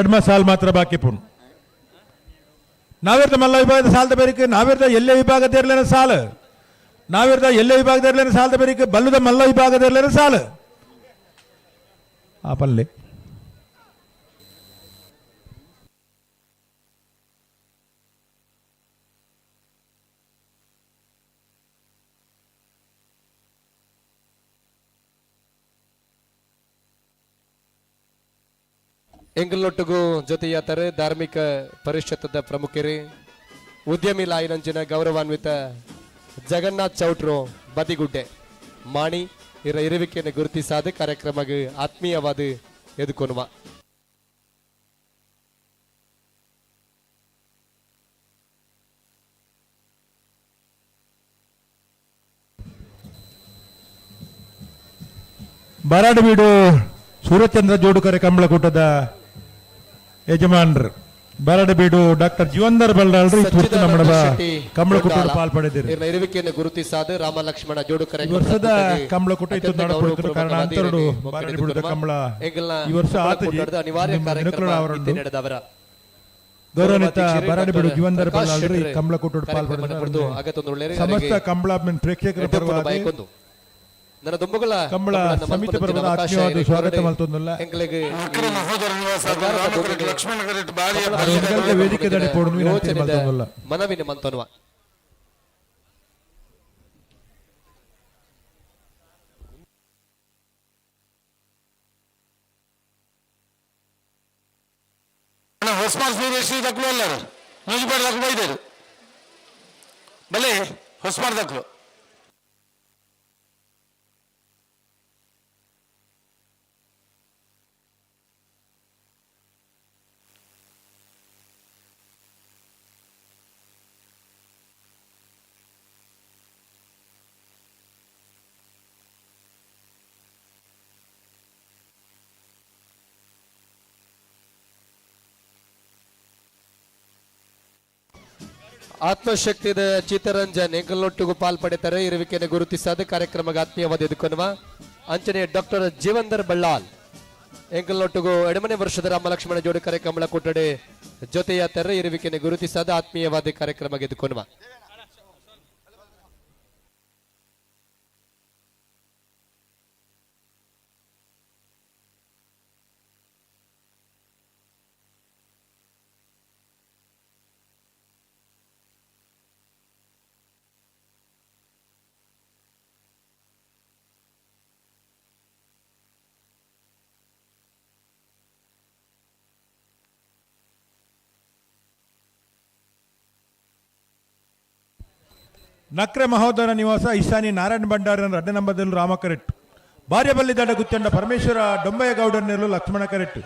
B: ಎಡ್ಮ ಸಾಲ್ ಮಾತ್ರ ಬಾಕಿ ಪುಣ್. ನಾವಿರ್ದ ಮಲ್ಲ ವಿಭಾಗದ ಸಾಲದ ಬೇರಿಕೆ ನಾವಿರ್ದ ಎಲ್ಲೇ ವಿಭಾಗದ ಇರಲೇನ ಸಾಲು, ನಾವಿರ್ದ ಎಲ್ಲೇ ವಿಭಾಗದ ಇರಲೇನ ಸಾಲದ ಬೇರಿಕೆ ಬಲ್ಲದ ಮಲ್ಲ ವಿಭಾಗದ ಇರಲೇನ ಸಾಲು ಆ ಪಲ್ಲೆ.
G: ಎಂಗಲ್ನೊಟ್ಟಿಗೂ ಜೊತೆಯಾತಾರೆ ಧಾರ್ಮಿಕ ಪರಿಷತ್ತದ ಪ್ರಮುಖರಿ ಉದ್ಯಮಿ ಲಾಯಿನಂಚಿನ ಗೌರವಾನ್ವಿತ ಜಗನ್ನಾಥ್ ಚೌಟ್ರು ಬದಿಗುಡ್ಡೆ ಮಾಣಿ ಇರ ಇರುವಿಕೆಯನ್ನು ಗುರುತಿಸಾದ ಕಾರ್ಯಕ್ರಮಕ್ಕೆ ಆತ್ಮೀಯವಾದ ಎದುಕೊನುವ.
B: ಬರಾಡಬೀಡು ಸೂರ್ಯಚಂದ್ರ ಜೋಡುಕರೆ ಕಂಬಳಕೂಟದ ಯಜಮಾನ್ರು ಬರಡಬೀಡು ಡಾಕ್ಟರ್ ಜೀವಂದರ್ ಬಲ್ಲಾಳ್ರು ನಮ್ಮ ಕಂಬಳಕೂಟ ಪಾಲ್ಪಡೆದಿರು.
G: ಇರುವಿಕೆಯನ್ನು ಗುರುತಿಸಾದ ರಾಮ ಲಕ್ಷ್ಮಣ ಜೋಡುಕರೆ
B: ಈ ವರ್ಷದ ಕಂಬಳಕೂಟ ಇತ್ತು ನಡಪುತ್ತಿರುವ ಕಾರಣ ಅಂತರಡು ಬರಡಬೀಡು ಕಂಬಳ ಈ ವರ್ಷ
G: ಅನಿವಾರ್ಯ ಕಾರ್ಯಕ್ರಮ ನಡೆದವರ
B: ಗೌರವಾನ್ವಿತ ಬರಡಬೀಡು ಜೀವಂದರ್ ಬಲ್ಲಾಳ್ರು ಈ ಕಂಬಳಕೂಟ ಪಾಲ್ಪಡೆದರು. ಸಮಸ್ತ ಕಂಬಳ ಪ್ರೇಕ್ಷಕರ ಪರವಾಗಿ
G: ನನ್ನ ದುಂಬುಗಳ
B: ಕಂಬಳ ಸಮಿತಿ ಪರವಾದ ಆತ್ಮೀಯವಾದ ಸ್ವಾಗತ ಮಲ್ತೊಂದುಲ್ಲ. ವೇದಿಕೆ ಪೋಡುನು
G: ಮನವಿನ ಮಂತೊನುವ.
A: ಹೊಸ್ಮಾರ್ ವೀರೇಶ್ ದಕ್ಲು ಅಲ್ಲರು ಮುಜಿಬೇಡ ದಕ್ಲು ಬೈದರು ಬಲೆ ಹೊಸ್ಮಾರ್ ದಕ್ಲು.
G: ಆತ್ಮಶಕ್ತಿದ ಚಿತ್ತರಂಜನ್ ಎಂಕಲ್ನೊಟ್ಟಿಗೂ ಪಾಲ್ ಪಡೆತಾರೆ ಇರುವಿಕೆಯನ್ನು ಗುರುತಿಸಾದ ಕಾರ್ಯಕ್ರಮಕ್ಕೆ ಆತ್ಮೀಯವಾದ ಎದುಕೊನುವ ಅಂಚನೆ ಡಾಕ್ಟರ್ ಜೀವಂದರ್ ಬಳ್ಳಾಲ್ ಎಂಕಲ್ನೊಟ್ಟಿಗೂ ಎಡಮನೆ ವರ್ಷದ ರಾಮಲಕ್ಷ್ಮಣ ಜೋಡಿ ಕಾರ್ಯಕ್ರಮಗಳ ಕೊಟ್ಟಡೆ ಜೊತೆಯಾತಾರೆ ಇರುವಿಕೆಯನ್ನು ಗುರುತಿಸಾದ ಆತ್ಮೀಯವಾದ ಕಾರ್ಯಕ್ರಮಕ್ಕೆ ಎದುಕೊನುವ.
B: ನಕ್ರೆ ಮಹೋದರ ನಿವಾಸ ಈಶಾನಿ ನಾರಾಯಣ ಭಂಡಾರನ ರಡ್ಡ ನಂಬದಲ್ಲಿ ರಾಮ ಕರೆಕ್ಟ್ ಬಾರ್ಯಬಲ್ಲಿ ದಡ ಗುತ್ತಂಡ ಪರಮೇಶ್ವರ ಡೊಂಬಯ್ಯ ಲಕ್ಷ್ಮಣ ಕರೆಕ್ಟ್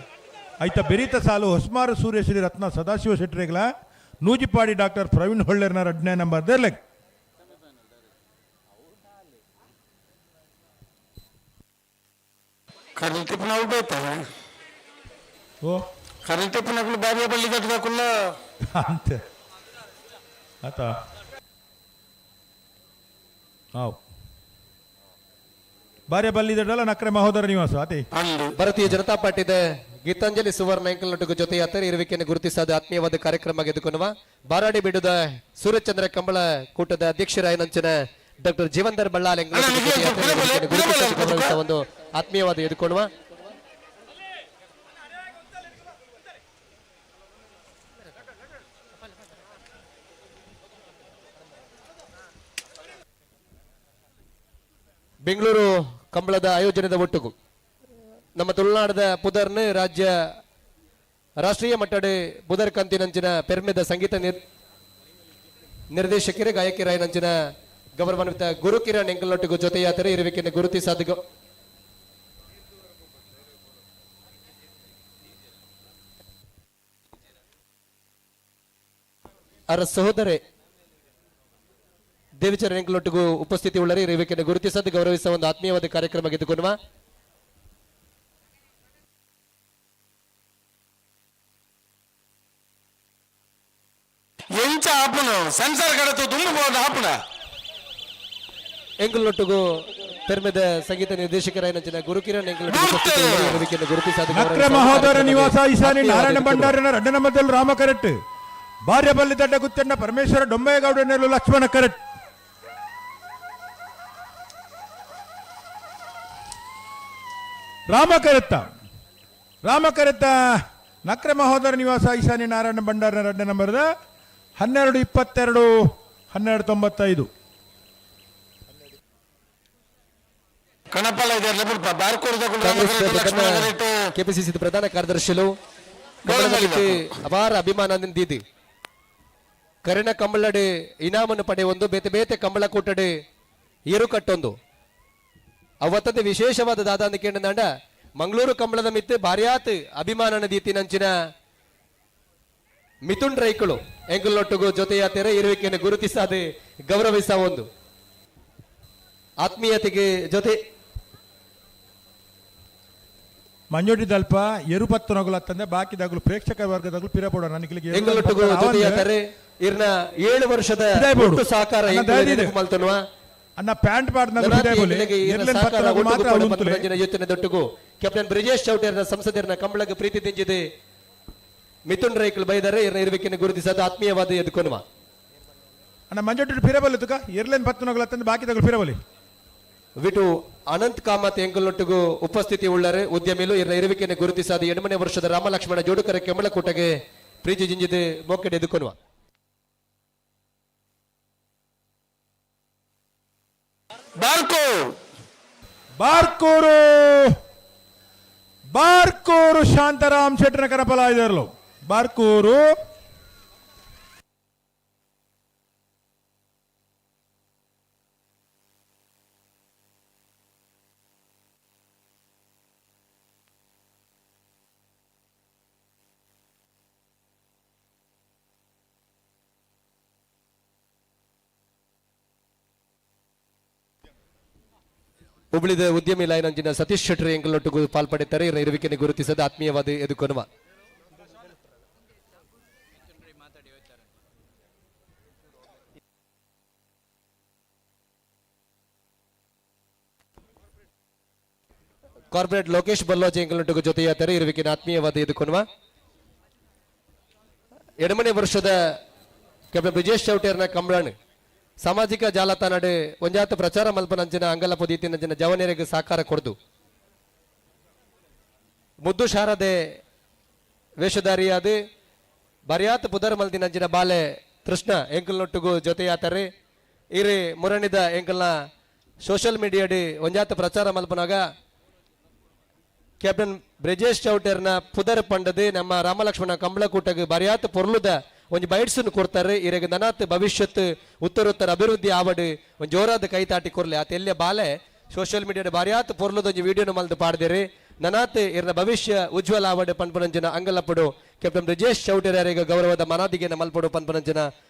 B: ಐತ ಬೆರೀತ ಸಾಲು ಹೊಸ್ಮಾರು ಸೂರ್ಯಶ್ರೀ ರತ್ನ ಸದಾಶಿವ ಶೆಟ್ಟರಿಗಳ ನೂಜಿಪಾಡಿ ಡಾಕ್ಟರ್ ಪ್ರವೀಣ್ ಹೊಳ್ಳರ್ನ ರಡ್ಡನೇ ನಂಬರ್ ದೆರ್ಲೆಗ್. ಓ
A: ಬಾರ್ಯಬಲ್ಲಿ ದಡ್ಡದಕುಲ್ಲ
B: ಅಂತೆ ಆತ ಹಾವು ಬಾರ್ಯಬಲ್ಲಿ ದಡ್ಡಲ್ಲ ನಕ್ರೆ ಮಹೋದರ ನಿವಾಸ ಅದೇ.
G: ಭಾರತೀಯ ಜನತಾ ಪಾರ್ಟಿದ ಗೀತಾಂಜಲಿ ಸುವರ್ಣ ಎಂಕಲ್ನೊಟ್ಟಿಗೂ ಜೊತೆಯಾತರೆ ಇರುವಿಕೆಯನ್ನು ಗುರುತಿಸಾದ ಆತ್ಮೀಯವಾದ ಕಾರ್ಯಕ್ರಮ ಗೆದ್ದುಕೊಳ್ಳುವ ಬಾರಾಡಿ ಬಿಡುದ ಸೂರ್ಯಚಂದ್ರ ಕಂಬಳ ಕೂಟದ ಅಧ್ಯಕ್ಷರಾಯನಂಚಿನ ಡಾಕ್ಟರ್ ಜೀವಂದರ್ ಬಳ್ಳಾಲ್ ಗುರುತಿಸಾದ ಒಂದು ಆತ್ಮೀಯವಾದ ಎದುಕೊಳ್ಳುವ. ಬೆಂಗಳೂರು ಕಂಬಳದ ಆಯೋಜನೆದ ಒಟ್ಟುಗು ನಮ್ಮ ತುಳುನಾಡದ ಪುದರ್ನ ರಾಜ್ಯ ರಾಷ್ಟ್ರೀಯ ಮಟ್ಟದ ಪುದರ್ ಕಂತಿನಂಚಿನ ಪೆರ್ಮೆದ ಸಂಗೀತ ನಿರ್ದೇಶಕರು ಗಾಯಕಿರಾಯನಂಚಿನ ಗೌರವಾನ್ವಿತ ಗುರುಕಿರಣ್ ಎಂಕಲ್ನೊಟ್ಟಿಗೂ ಜೊತೆಯಾದರೆ ಇರುವಿಕೆಯನ್ನು ಗುರುತಿಸಾದ ಅವರ ಸಹೋದರೇ ದೇವಿಚರಣ್ ಎಂಕಲ್ನೊಟ್ಟಿಗೂ ಉಪಸ್ಥಿತಿ ಉಳ್ಳರೆ ಇರುವಿಕೆಯನ್ನು ಗುರುತಿಸದು ಗೌರವಿಸುವ ಒಂದು ಆತ್ಮೀಯವಾದ ಕಾರ್ಯಕ್ರಮ ಗೆದ್ದುಕೊಳ್ಳುವ.
A: ಎಂಚ ಆಪುನ ಸಂಸಾರ ಕಡತು ತುಂಬ ಆಪುನ
G: ಎಂಕಲ್ನೊಟ್ಟಿಗೂ ಪೆರ್ಮೆದ ಸಂಗೀತ ನಿರ್ದೇಶಕರಾಯನಂಚಿನ ಗುರುಕಿರಣ್ ಎಂಕಲ್ನೊಟ್ಟಿಗೂ ಗುರುತಿಸಾದ
B: ನಕ್ರೆ ಮಹೋದರ ನಿವಾಸ ಈಶಾನಿ ನಾರಾಯಣ ಭಂಡಾರನ ರಡ್ಡನ ರಾಮ ಕರೆಕ್ಟ್ ಬಾರ್ಯಬಲ್ಲಿ ದಡ್ಡ ಗುತ್ತಣ್ಣ ಪರಮೇಶ್ವರ ಡೊಂಬಯ್ಯಗೌಡನೆಲ್ಲು ಲಕ್ಷ್ಮಣ ಕರೆಕ್ಟ್. ರಾಮ ಕರೆತ್ತ ರಾಮ ಕರೆತ್ತ ನಕ್ರೆ ಮಹೋದರ ನಿವಾಸ ಈಶಾನಿ ನಾರಾಯಣ ಭಂಡಾರನ ರಡ್ಡ ನಂಬರ್ದ 12 22 12 95.
G: ಕೆಪಿಸಿಸಿ ಪ್ರಧಾನ ಕಾರ್ಯದರ್ಶಿಲು ಅಪಾರ ಅಭಿಮಾನ ಕರಿಣ ಕಂಬಳಡಿ ಇನಾಮನ್ನು ಪಡೆಯೊಂದು ಬೇತೆ ಬೇತೆ ಕಂಬಳ ಕೂಟಡಿ ಏರು ಕಟ್ಟೊಂದು ಅವತ್ತದ ವಿಶೇಷವಾದ ದಾದ ಕೇಂದ್ರ ಮಂಗಳೂರು ಕಂಬಳದ ಮಿತ್ತು ಭಾರ್ಯಾತ್ ಅಭಿಮಾನನ ದೀತಿನಂಚಿನ ಮಿಥುನ್ ರೈಕುಳು ಎಂಗುಲೊಟ್ಟಿಗೂ ಜೊತೆಯಾತೆರ ಇರುವಿಕೆಯನ್ನು ಗುರುತಿಸಾದೆ ಗೌರವಿಸ ಒಂದು ಆತ್ಮೀಯತೆಗೆ ಜೊತೆ
B: ಮಂಜೋಡಿ ದಲ್ಪ ಎರುಪತ್ತು ನಗುಲತ್ತಂದೆ ಬಾಕಿದಾಗಲು ಪ್ರೇಕ್ಷಕ ವರ್ಗದಾಗಲು ಪಿರಪೋಡ ನನಗೆ
G: ಎಂಗುಲೊಟ್ಟಿಗೂ ಜೊತೆಯಾದರೆ ಇರ್ನ 7 ವರ್ಷದ ಸಹಕಾರ ಮಲ್ತನುವ
B: ಅಣ್ಣ ಪ್ಯಾಂಟ್
G: ಯೋಚನೆ ಕ್ಯಾಪ್ಟನ್ ಬ್ರಿಜೇಶ್ ಚೌಟೇರ್ನ ಸಂಸದರನ್ನ ಕಂಬಳಗ ಪ್ರೀತಿ ತಿಂಜಿದೆ ಮಿಥುನ್ ರೈಕಲ್ ಬೈದರೆ ಇರ್ನ ಇರುವಿಕೆಯನ್ನು ಗುರುತಿಸೋದು ಆತ್ಮೀಯವಾದ ಎದುಕೊನುವ.
B: ಅಣ್ಣ ಮಂಜೋಟಿ ಫಿರಬಲಿ ತುಕ ಎರ್ಲೇನ್ ಪತ್ತು ನಗುಲತ್ತಂದೆ ಬಾಕಿದಾಗಲು ಫಿರಬಲಿ.
G: ವಿಟು ಅನಂತ್ ಕಾಮತ್ ಎಂಕಲ್ನೊಟ್ಟಿಗೂ ಉಪಸ್ಥಿತಿ ಉಳ್ಳರೆ ಉದ್ಯಮಿಲು ಇರ್ನ ಇರುವಿಕೆಯನ್ನು ಗುರುತಿಸಾದ 8ನೇ ವರ್ಷದ ರಾಮಲಕ್ಷ್ಮಣ ಜೋಡುಕರ ಕೆಂಬಳಕೂಟಗೆ ಪ್ರೀತಿ ಜಿಂಜಿದೆ ಮೋಕೆಡೆ ಎದುಕೊನುವ.
B: ಬಾರ್ಕೂರು ಬಾರ್ಕೂರು ಶಾಂತಾರಾಮ್ ಶೆಟ್ಟರ ಕರಪಲಾಯಿದರ್ಲು ಬಾರ್ಕೂರು
G: ಹುಬ್ಬಳ್ಳಿದ ಉದ್ಯಮಿ ಲೈನ್ ಸತೀಶ್ ಶೆಟ್ಟರ್ ಎಂಕಲ್ನೊಟ್ಟಿಗೂ ಪಾಲ್ಪಡೆಯುತ್ತಾರೆ. ಇರುವಿಕೆಯನ್ನು ಗುರುತಿಸದ ಆತ್ಮೀಯವಾದ ಎದುಕೊನುವ. ಕಾರ್ಪೊರೇಟ್ ಲೋಕೇಶ್ ಬಲ್ಲೋಜೆ ಎಂಕಲೊಟ್ಟಿಗೆ ಜೊತೆಯಾತಾರೆ ಇರುವಿಕೆ ಆತ್ಮೀಯವಾದ ಎದುಕೊನುವ ಎಡಮನೆ ವರ್ಷದ ಕ್ಯಾಪ್ಟನ್ ಬ್ರಿಜೇಶ್ ಚೌಟೇರ್ನ ಕಂಬಳನ್ ಸಾಮಾಜಿಕ ಜಾಲತಾಣಡ್ ಒಂಜಾತ ಪ್ರಚಾರ ಮಲ್ಪನಂಚಿನ ಅಂಗಲ ಪೊದೀತಿನಂಚಿನ ಜವನೆರೆಗ್ ಸಾಕಾರ ಕೊರ್ದು ಮುದ್ದು ಶಾರದೆ ವೇಷಧಾರಿಯಾದ ಬರ್ಯಾತ್ ಪುದರ್ ಮಲ್ದಿನಂಚಿನ ಬಾಲೆ ತೃಷ್ಣ ಎಂಕಲ್ನೊಟ್ಟಿಗೂ ಜೊತೆಯಾತಾರೆ ಇರಿ ಮುರಣಿದ ಎಂಕಲ್ನ ಸೋಷಿಯಲ್ ಮೀಡಿಯಾಡಿ ಒಂಜಾತ ಪ್ರಚಾರ ಮಲ್ಪನಾಗ ಕ್ಯಾಪ್ಟನ್ ಬ್ರಿಜೇಶ್ ಚೌಟೇರ್ನ ಪುದರ್ ಪಂಡದು ನಮ್ಮ ರಾಮಲಕ್ಷ್ಮಣ ಕಂಬಳಕೂಟಗ್ ಬರ್ಯಾತ್ ಪೊರ್ಲುದ ಒಂಜಿ ಬೈಟ್ಸ್ ಕೊಡ್ತಾರೆ. ಇರೆಗ್ ನನಾತ್ ಭವಿಷ್ಯತ್ ಉತ್ತರೋತ್ತರ ಅಭಿವೃದ್ಧಿ ಆವಡ್ ಒಂಜಿ ಜೋರಾದ ಕೈ ತಾಟಿ ಕೊರ್ಲೆ. ಆತ ಎಲ್ಲಿಯ ಬಾಲೆ ಸೋಷಿಯಲ್ ಮೀಡಿಯಾಡ್ ಬಾರ್ಯಾತ್ ಪೊರ್ಲುದ ಒಂಜಿ ವಿಡಿಯೋನ ಮಲ್ದು ಪಾಡ್ದಿರಿ. ನನಾತ್ ಇರ್ನ ಭವಿಷ್ಯ ಉಜ್ವಲ ಆವಡ್ ಪನ್ಪನಂಚಿನ ಅಂಗಲಪ್ಪಡು ಕ್ಯಾಪ್ಟನ್ ಬ್ರಿಜೇಶ್ ಚೌಟೇರ್ ಗೌರವದ ಮನಾದಿಗೆನ ಮಲ್ಪಡು ಪನ್ಪನಂಚಿನ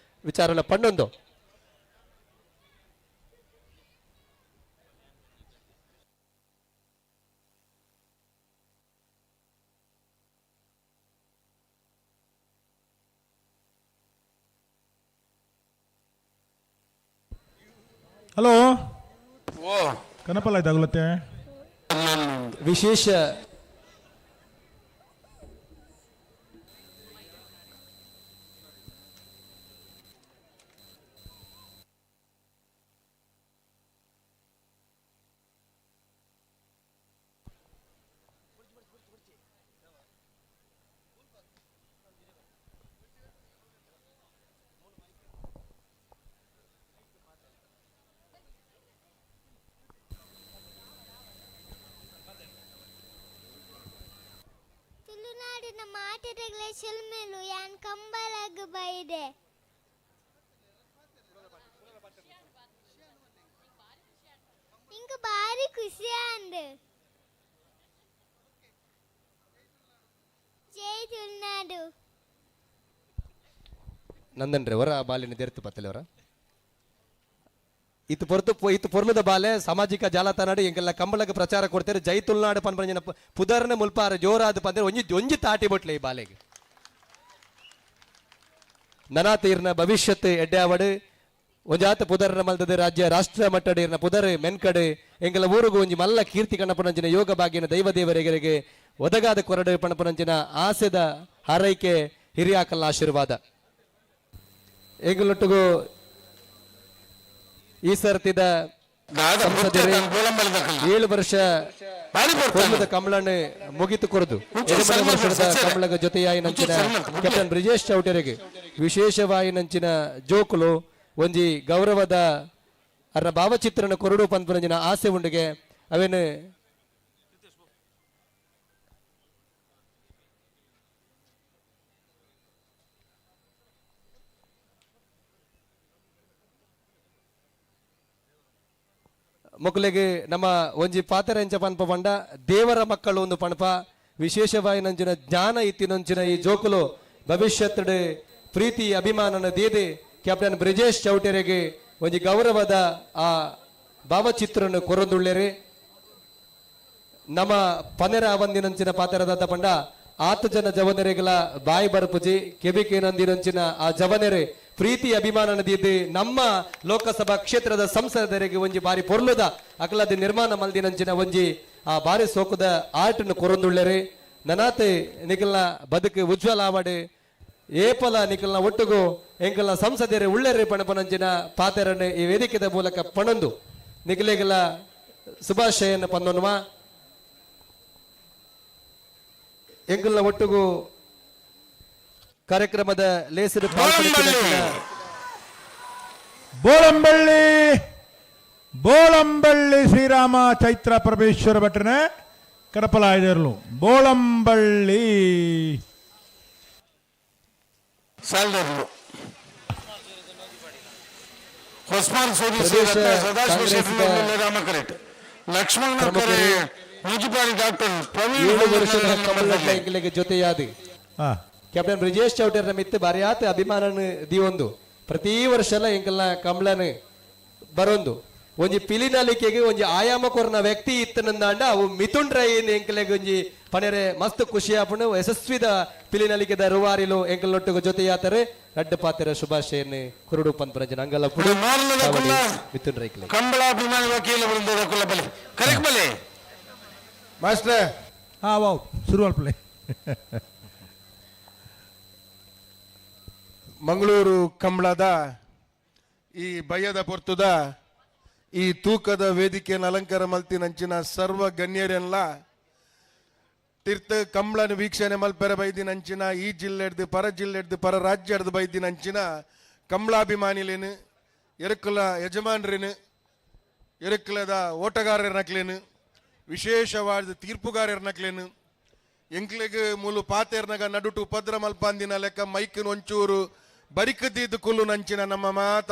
G: ವಿಚಾರನ ಪಣ್ಣೊಂದು.
B: ಹಲೋ ಕನಪಲ್ಲ ಇದಾಗಲತ್ತೆ
G: ವಿಶೇಷ
O: ತುಳುನಾಡಿನ ಮಾಟೆದಗ್ಲೆ ಶಿಲ್ಮೇಲು ಯಾನ್ ಕಂಬಳಗ್ ಬೈದೆ. ಇಂಕ್ ಬಾರಿ ಖುಷಿ ಆಂಡ್. ಜೈ ತುಳುನಾಡು.
G: ನಂದನ್ ರವರ ಬಾಲಿನ ದೇರ್ತು ಪತ್ತಲವರ ಇತ್ತು ಪೊರ್ತು ಇತ್ತು ಪೊರ್ಲುದ ಬಾಲೆ ಸಾಮಾಜಿಕ ಜಾಲತಾಣ ಎಂಕೆಲ್ಲ ಕಂಬಳಕ್ಕೆ ಪ್ರಚಾರ ಕೊಡ್ತಾರೆ. ಜೈ ತುಳುನಾಡು ಪನ್ಪಂಜಿನ ಪುದರ್ನ ಮುಲ್ಪಾರ ಜೋರಾದ ಪಂದ್ರೆ ಒಂಜಿ ಒಂಜಿ ತಾಟಿ ಬೊಟ್ಲೆ ಈ ಬಾಲೆಗೆ. ನನಾತ ಇರ್ನ ಭವಿಷ್ಯತ್ ಎಡ್ಡೆ ಆವಡು ಒಂಜಾತ ಪುದರ್ನ ಮಲ್ದದ ರಾಜ್ಯ ರಾಷ್ಟ್ರ ಮಟ್ಟಡ್ ಇರ್ನ ಪುದರ್ ಮೆನ್ಕಡೆ ಎಂಕೆಲ್ಲ ಊರುಗು ಒಂಜಿ ಮಲ್ಲ ಕೀರ್ತಿ ಕಣ್ಣಪನಂಚಿನ ಯೋಗ ಭಾಗ್ಯನ ದೈವ ದೇವರಿಗರಿಗೆ ಒದಗಾದ ಕೊರಡು ಪಣಪನಂಚಿನ ಆಸೆದ ಹಾರೈಕೆ ಹಿರಿಯಾಕಲ್ಲ ಆಶೀರ್ವಾದ. ಎಂಗಲೊಟ್ಟಿಗೂ ಈ ಸರ್ತಿದ ಸಂಸದರು 7 ವರ್ಷ ಕಮಲನ್ನು ಮುಗಿತು ಕೊರದು 2 ವರ್ಷದ ಕಮಲಗ ಜೊತೆಯಾಯಿ ನಂಚಿನ ಕ್ಯಾಪ್ಟನ್ ಬ್ರಿಜೇಶ್ ಚೌಟರಿಗೆ ವಿಶೇಷವಾಗಿ ನಂಚಿನ ಜೋಕುಲು ಒಂಜಿ ಗೌರವದ ಅರ್ನ ಭಾವಚಿತ್ರನ ಕೊರಡು ಪನ್ಪನಂಚಿನ ಆಸೆ ಉಂಡಿಗೆ ಅವೇನು ಮೊಕ್ಕಲಿಗೆ ನಮ್ಮ ಒಂಜಿ ಪಾತೆರೆಂಚ ಪನ್ಪ ಪಂಡ ದೇವರ ಮಕ್ಕಳು ಒಂದು ಪಣಪ ವಿಶೇಷವಾಗಿ ನಂಚಿನ ಜ್ಞಾನ ಇತ್ತಿನಂಚಿನ ಈ ಜೋಕುಲು ಭವಿಷ್ಯದ ಪ್ರೀತಿ ಅಭಿಮಾನನ ದೇದೆ ಕ್ಯಾಪ್ಟನ್ ಬ್ರಿಜೇಶ್ ಚೌಟೆರೆಗೆ ಒಂಜಿ ಗೌರವದ ಆ ಭಾವಚಿತ್ರನ್ನು ಕೊರೊಂದುಳ್ಳೇರಿ. ನಮ್ಮ ಪನೆರ ಅವಂದಿನಂಚಿನ ಪಾತೆರದಾದ ಪಂಡ ಆತ ಜನ ಜವನರಿಗಳ ಬಾಯಿ ಬರಪುಜಿ ಕೆಬಿಕೇನಂದಿನಂಚಿನ ಆ ಜವನರೆ ಪ್ರೀತಿ ಅಭಿಮಾನನ ದೀದ್ ನಮ್ಮ ಲೋಕಸಭಾ ಕ್ಷೇತ್ರದ ಸಂಸದರಿಗೆ ಒಂಜಿ ಬಾರಿ ಪೊರ್ಲುದ ಅಕಲದ ನಿರ್ಮಾಣ ಮಲ್ದಿನಂಚಿನ ಒಂಜಿ ಆ ಬಾರಿ ಸೋಕುದ ಆರ್ಟ್ನು ಕೊರೊಂದುಳ್ಳೇರಿ. ನನಾತೆ ನಿಕಲ್ನ ಬದುಕು ಉಜ್ವಲ ಆವಡೆ ಏಪಲ ನಿಕಲ್ನ ಒಟ್ಟುಗು ಎಂಕಲ್ನ ಸಂಸದರೇ ಉಳ್ಳೇರಿ ಪಣಪನಂಚಿನ ಪಾತೆರನ್ನು ಈ ವೇದಿಕೆದ ಮೂಲಕ ಪಣೊಂದು ನಿಕಲೆಗಲ ಶುಭಾಶಯನ್ನು ಪಂದೊನ್ನುವ ಎಂಕಲ್ನ ಒಟ್ಟುಗು ಕಾರ್ಯಕ್ರಮದ ಲೇಸರು
B: ಬೋಳಂಬಳ್ಳಿ ಬೋಳಂಬಳ್ಳಿ ಶ್ರೀರಾಮ ಚೈತ್ರ ಪರಮೇಶ್ವರ ಭಟ್ರನ ಕಡಪಲಾಯದರ್ಲು ಬೋಳಂಬಳ್ಳಿ
A: ಸಾಲದರ್ಲು ಹೊಸ್ಮಾನ್ ಲಕ್ಷ್ಮಣ ಮುಜಿಪಾಡಿ ಡಾಕ್ಟರ್ ಪ್ರವೀಣ್
G: 7 ವರ್ಷದ ಕಮಲ ಜೊತೆಯಾದಿ ಕ್ಯಾಪ್ಟನ್ ಬ್ರಿಜೇಶ್ ಚೌಟೇರ್ನ ಮಿತ್ತು ಬಾರಿಯಾತ ಅಭಿಮಾನನ ದಿವೊಂದು ಪ್ರತಿ ವರ್ಷಲ ಎಂಕಲ್ನ ಕಮಲನ ಬರೊಂದು ಒಂಜಿ ಪಿಲಿನಲಿಕೆಗೆ ಒಂಜಿ ಆಯಾಮ ಕೊರ್ನ ವ್ಯಕ್ತಿ ಇತ್ತನಂದಾಂಡ ಅವು ಮಿಥುನ್ ರೈ ಎಂಕಲೆಗ್ ಒಂಜಿ ಪನೆರೆ ಮಸ್ತ್ ಖುಷಿ ಆಪುಂಡು. ಯಶಸ್ವಿದ ಪಿಲಿನಲಿಕೆದ ರುವಾರಿಲು ಎಂಕಲ್ನೊಟ್ಟಿಗೆ ಜೊತೆಯಾತಾರೆ ರಡ್ಡ ಪಾತೆರ ಶುಭಾಶಯನ್ ಕುರುಡು ಪನ್ಪುನಂಚಿನ ಅಂಗಲ ಪುಡು ಮಿಥುನ್ ರೈ
A: ಕಂಬಳ ಅಭಿಮಾನಿ ವಕೀಲ ವೃಂದದ ಕುಲಬಲಿ ಕರೆಕ್ಟ್ ಬಲೆ.
P: ಮಾಸ್ಟ್ರೆ
B: ಹಾ ವಾವ್ ಶುರು ಪ್ಲೇ.
P: ಮಂಗಳೂರು ಕಂಬಳದ ಈ ಬಯ್ಯದ ಪೊರ್ತುದ ಈ ತೂಕದ ವೇದಿಕೆಯನ್ನು ಅಲಂಕಾರ ಮಲ್ತಿನಂಚಿನ ಸರ್ವ ಗಣ್ಯರೆಲ್ಲ ತೀರ್ಥ ಕಂಬಳನ ವೀಕ್ಷಣೆ ಮಲ್ಪೆರ ಬೈದಿನಂಚಿನ ಈ ಜಿಲ್ಲೆಡ್ದು ಪರ ಜಿಲ್ಲೆಡ್ದು ಪರ ರಾಜ್ಯಡ್ದು ಬೈದಿನಂಚಿನ ಕಂಬಳಾಭಿಮಾನಿಲೇನು ಎರುಕುಲ ಯಜಮಾನ್ರೇನು ಎರುಕುಲದ ಓಟಗಾರರನಕ್ಲೇನು ವಿಶೇಷವಾದ ತೀರ್ಪುಗಾರರನಕ್ಲೇನು ಎಂಕ್ಲೆಗ್ ಮೂಲು ಪಾತೇರ್ನಗ ನಡುಟು ಉಪದ್ರ ಮಲ್ಪಾಂದಿನ ಲೆಕ್ಕ ಮೈಕ್ನ ಒಂಚೂರು ಬರಿಕದಿದ್ದು ಕುಲ್ಲು ನಂಚಿನ ನಮ್ಮ ಮಾತ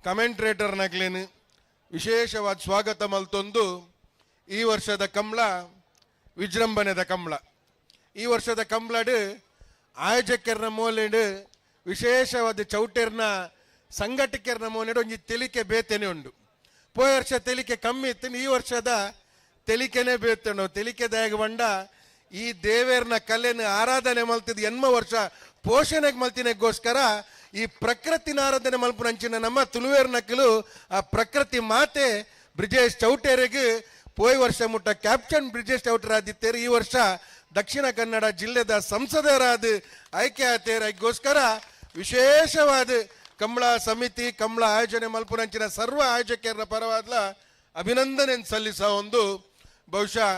P: ಕಮೆಂಟ್ರೇಟರ್ನಕ್ಲೇನು ವಿಶೇಷವಾದ ಸ್ವಾಗತ ಮಲ್ತೊಂದು ಈ ವರ್ಷದ ಕಂಬಳ ವಿಜೃಂಭಣೆದ ಕಂಬಳ. ಈ ವರ್ಷದ ಕಂಬಳಡು ಆಯೋಜಕರ್ನ ಮೂಲೆಡು ವಿಶೇಷವಾದ ಚೌಟೆರ್ನ ಸಂಘಟಕರ್ನ ಮೋನೆಡು ಒಂಜಿ ತೆಲಿಕೆ ಬೇತೇನೆ ಉಂಡು. ಪೋಯ ವರ್ಷ ತೆಲಿಕೆ ಕಮ್ಮಿ ಇತ್ತು, ಈ ವರ್ಷದ ತೆಲಿಕೆನೆ ಬೇತೇನು. ತೆಲಿಕೆದಾಗ ಬಂಡ ಈ ದೇವೇರ್ನ ಕಲೆನ ಆರಾಧನೆ ಮಲ್ತಿದ್ ಎನ್ಮ ವರ್ಷ ಪೋಷಣೆಗೆ ಮಲ್ತಿನಗೋಸ್ಕರ ಈ ಪ್ರಕೃತಿನ ಆರಾಧನೆ ಮಲ್ಪುನಂಚಿನ ನಮ್ಮ ತುಳುವೇರ್ನಕ್ಕಲು ಆ ಪ್ರಕೃತಿ ಮಾತೆ ಬ್ರಿಜೇಶ್ ಚೌಟೇರಿಗೆ ಪೋಯ್ ವರ್ಷ ಮುಟ್ಟ ಕ್ಯಾಪ್ಟನ್ ಬ್ರಿಜೇಶ್ ಚೌಟರಾದಿತ್ತೇರು. ಈ ವರ್ಷ ದಕ್ಷಿಣ ಕನ್ನಡ ಜಿಲ್ಲೆದ ಸಂಸದರಾದ ಆಯ್ಕೆ ಆತೇರು. ಅದಕ್ಕೋಸ್ಕರ ವಿಶೇಷವಾದ ಕಂಬಳ ಸಮಿತಿ ಕಂಬಳ ಆಯೋಜನೆ ಮಲ್ಪುನಂಚಿನ ಸರ್ವ ಆಯೋಜಕರ ಪರವಾದ ಅಭಿನಂದನೆ ಸಲ್ಲಿಸ ಒಂದು ಬಹುಶಃ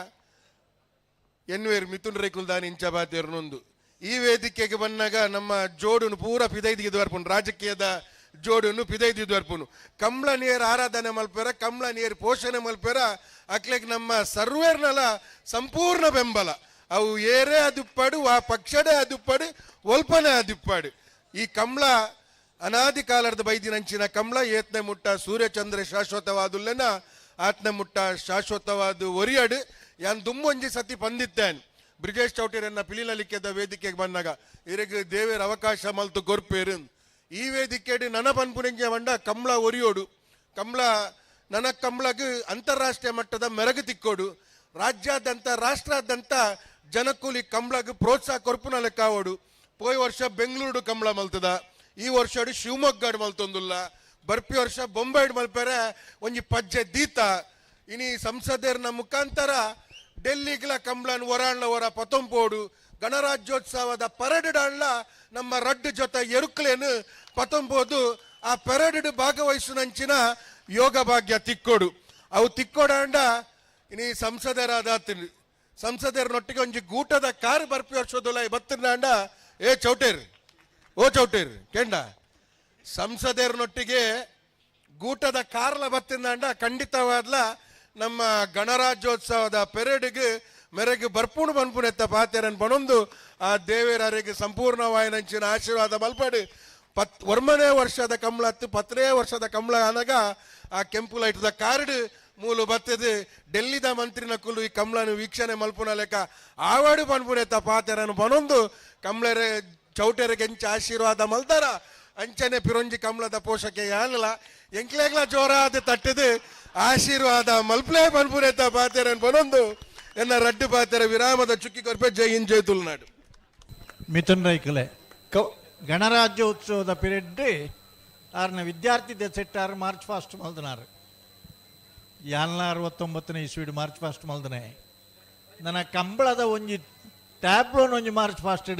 P: ಎನ್ವೇರ್ ಮಿಥುನ್ ರೈಕುಲ್ದಾನ್ ಇಂಚಬಾತೇರ್ನೊಂದು ಈ ವೇದಿಕೆಗೆ ಬಂದಾಗ ನಮ್ಮ ಜೋಡುನು ಪೂರ ಪಿದೈದಿದ್ದು ಬರ್ಪುನು, ರಾಜಕೀಯದ ಜೋಡುನು ಪಿದೈದಿದ್ದು ಬರ್ಪುನು. ಕಂಬಳ ನೀರು ಆರಾಧನೆ ಮಲ್ಪೇರ, ಕಂಬಳ ನೀರು ಪೋಷಣೆ ಮಲ್ಪೇರ ಅಕ್ಲೆಗ್ ನಮ್ಮ ಸರ್ವೇರ್ನಲ ಸಂಪೂರ್ಣ ಬೆಂಬಲ. ಅವು ಏರೇ ಅದುಪ್ಪಾಡು, ಆ ಪಕ್ಷಡೇ ಅದುಪ್ಪಾಡು, ಒಲ್ಪನೆ ಅದುಪ್ಪಾಡು. ಈ ಕಂಬಳ ಅನಾದಿ ಕಾಲದ ಬೈದಿನಂಚಿನ ಕಂಬಳ ಏತ್ನೆ ಮುಟ್ಟ ಸೂರ್ಯಚಂದ್ರ ಶಾಶ್ವತವಾದುಲ್ಲೆನ ಆತ್ನೆ ಮುಟ್ಟ ಶಾಶ್ವತವಾದ ಒರಿಯಡು. ಯಾನ್ ದುಮ್ಮೊಂಜಿ ಸತಿ ಪಂದಿತ್ತೇನೆ ಬ್ರಿಜೇಶ್ ಚೌಟೇರನ್ನ ಪಿಲಿನಲಿಕ್ಕೆದ ವೇದಿಕೆಗೆ ಬಂದಾಗ ಇರಗ್ ದೇವೇರ ಅವಕಾಶ ಮಲ್ತು ಗೊರ್ಪೇರು. ಈ ವೇದಿಕೆಡು ನನ ಪನ್ಪುನೆಂಜ ಬಂಡ ಕಂಬಳ ಒರಿಯೋಡು, ಕಂಬಳ ನನ್ನ ಕಂಬಳಗ್ ಅಂತಾರಾಷ್ಟ್ರೀಯ ಮಟ್ಟದ ಮೆರಗು ತಿಕ್ಕೋಡು, ರಾಜ್ಯಾದ್ಯಂತ ರಾಷ್ಟ್ರಾದ್ಯಂತ ಜನಕೂಲಿ ಕಂಬಳಗ್ ಪ್ರೋತ್ಸಾಹ ಕೊರ್ಪುನ ಲೆಕ್ಕಾವೋಡು. ಪೋಯ್ ವರ್ಷ ಬೆಂಗಳೂರು ಕಂಬಳ ಮಲ್ತದ, ಈ ವರ್ಷ ಶಿವಮೊಗ್ಗಡ್ ಮಲ್ತೊಂದುಲ್ಲ, ಬರ್ಪಿ ವರ್ಷ ಬೊಂಬೈಡ್ ಮಲ್ಪೆರೆ ಒಂಜಿ ಪಜ್ಜೆ ದೀತ. ಇನಿ ಸಂಸದರ್ನ ಮುಖಾಂತರ ಡೆಲ್ಲಿಗ್ಲ ಕಂಬಳನ್ ಹೊರಾಣ್ಲ ಹೊರ ಪತೊಂಪೋಡು, ಗಣರಾಜ್ಯೋತ್ಸವದ ಪರೇಡ್ ಆಣ್ಲ ನಮ್ಮ ರಡ್ಡು ಜೊತೆ ಎರುಕ್ಲೇನು ಪತೊಂಬೋದು. ಆ ಪರೇಡ್ ಭಾಗವಹಿಸುನಂಚಿನ ಯೋಗ ಭಾಗ್ಯ ತಿಕ್ಕೋಡು. ಅವು ತಿಕ್ಕೋಡಾಂಡ ಇನಿ ಸಂಸದರಾದ ಸಂಸದರನೊಟ್ಟಿಗೆ ಒಂಜಿ ಗೂಟದ ಕಾರ್ ಬರ್ಪಿ ವರ್ಷದೊಲ ಬತ್ತಿನಾಂಡ ಏ ಚೌಟೇರ್ ಓ ಚೌಟೇರ್ ಕೇಂಡ ಸಂಸದರನೊಟ್ಟಿಗೆ ಗೂಟದ ಕಾರ್ಲ ಬತ್ತಿನಾಂಡ ಖಂಡಿತವಾದ್ಲ ನಮ್ಮ ಗಣರಾಜ್ಯೋತ್ಸವದ ಪೆರೇಡ್ಗೆ ಮೆರೆಗೆ ಬರ್ಪುಣು ಬನ್ಪುನೆತ್ತ ಪಾತೆರನ್ ಬಣೊಂದು ಆ ದೇವೇರರಿಗೆ ಸಂಪೂರ್ಣವಾಯಿನಂಚಿನ ಆಶೀರ್ವಾದ ಮಲ್ಪಡು. 9ನೇ ವರ್ಷದ ಕಂಬಳ 10ನೇ ವರ್ಷದ ಕಂಬಳ ಅನಗ ಆ ಕೆಂಪು ಲೈಟ್ದ ಕಾರ್ಡ್ ಮೂಲು ಬತ್ತದು ಡೆಲ್ಲಿದ ಮಂತ್ರಿನ ಕುಲು ಈ ಕಂಬಳನು ವೀಕ್ಷಣೆ ಮಲ್ಪುನ ಲೆಕ್ಕ ಆವಾಡು ಪನ್ಪುನೆತ್ತ ಪಾತೆರನು ಬನೊಂದು ಕಂಬಳರೆ ಚೌಟೆರೆಗೆ ಎಂಚ ಆಶೀರ್ವಾದ ಮಲ್ತಾರ ಅಂಚನೆ ಪಿರೊಂಜಿ ಕಂಬಳದ ಪೋಷಕೆ ಯಾನಲ ಎಂಕ್ಲೇಗ್ಲ ಜೋರಾದ ತಟ್ಟದು ಆಶೀರ್ವಾದ ಮಲ್ಪ್ಲೇ ಪನ್ಪುನೆತ್ತ ಪಾತೆರನ್ ಬನೊಂದು ಎನ್ನ ರಡ್ಡು ಪಾತೆರ ವಿರಾಮದ ಚುಕ್ಕಿ ಕೊರ್ಪೆ. ಜೈ ಹಿಂದ್, ಜೈ ತುಳುನಾಡು.
K: ಮಿಥುನ್ ರೈಕುಲೆ ಗಣರಾಜ್ಯೋತ್ಸವದ ಪಿರಿಯಡ್ ಆರ್ನ ವಿದ್ಯಾರ್ಥಿ ಸೆಟ್ಟಾರು ಮಾರ್ಚ್ ಫಾಸ್ಟ್ ಮಲ್ದನಾರು. ಯಾನ್ಲ 69ನೇ ಇಸ್ವಿಡ್ ಮಾರ್ಚ್ ಫಾಸ್ಟ್ ಮಲ್ದನೆ. ನನ್ನ ಕಂಬಳದ ಒಂಜಿ ಟ್ಯಾಬ್ಲೋನ್ ಒಂಜಿ ಮಾರ್ಚ್ ಫಾಸ್ಟ್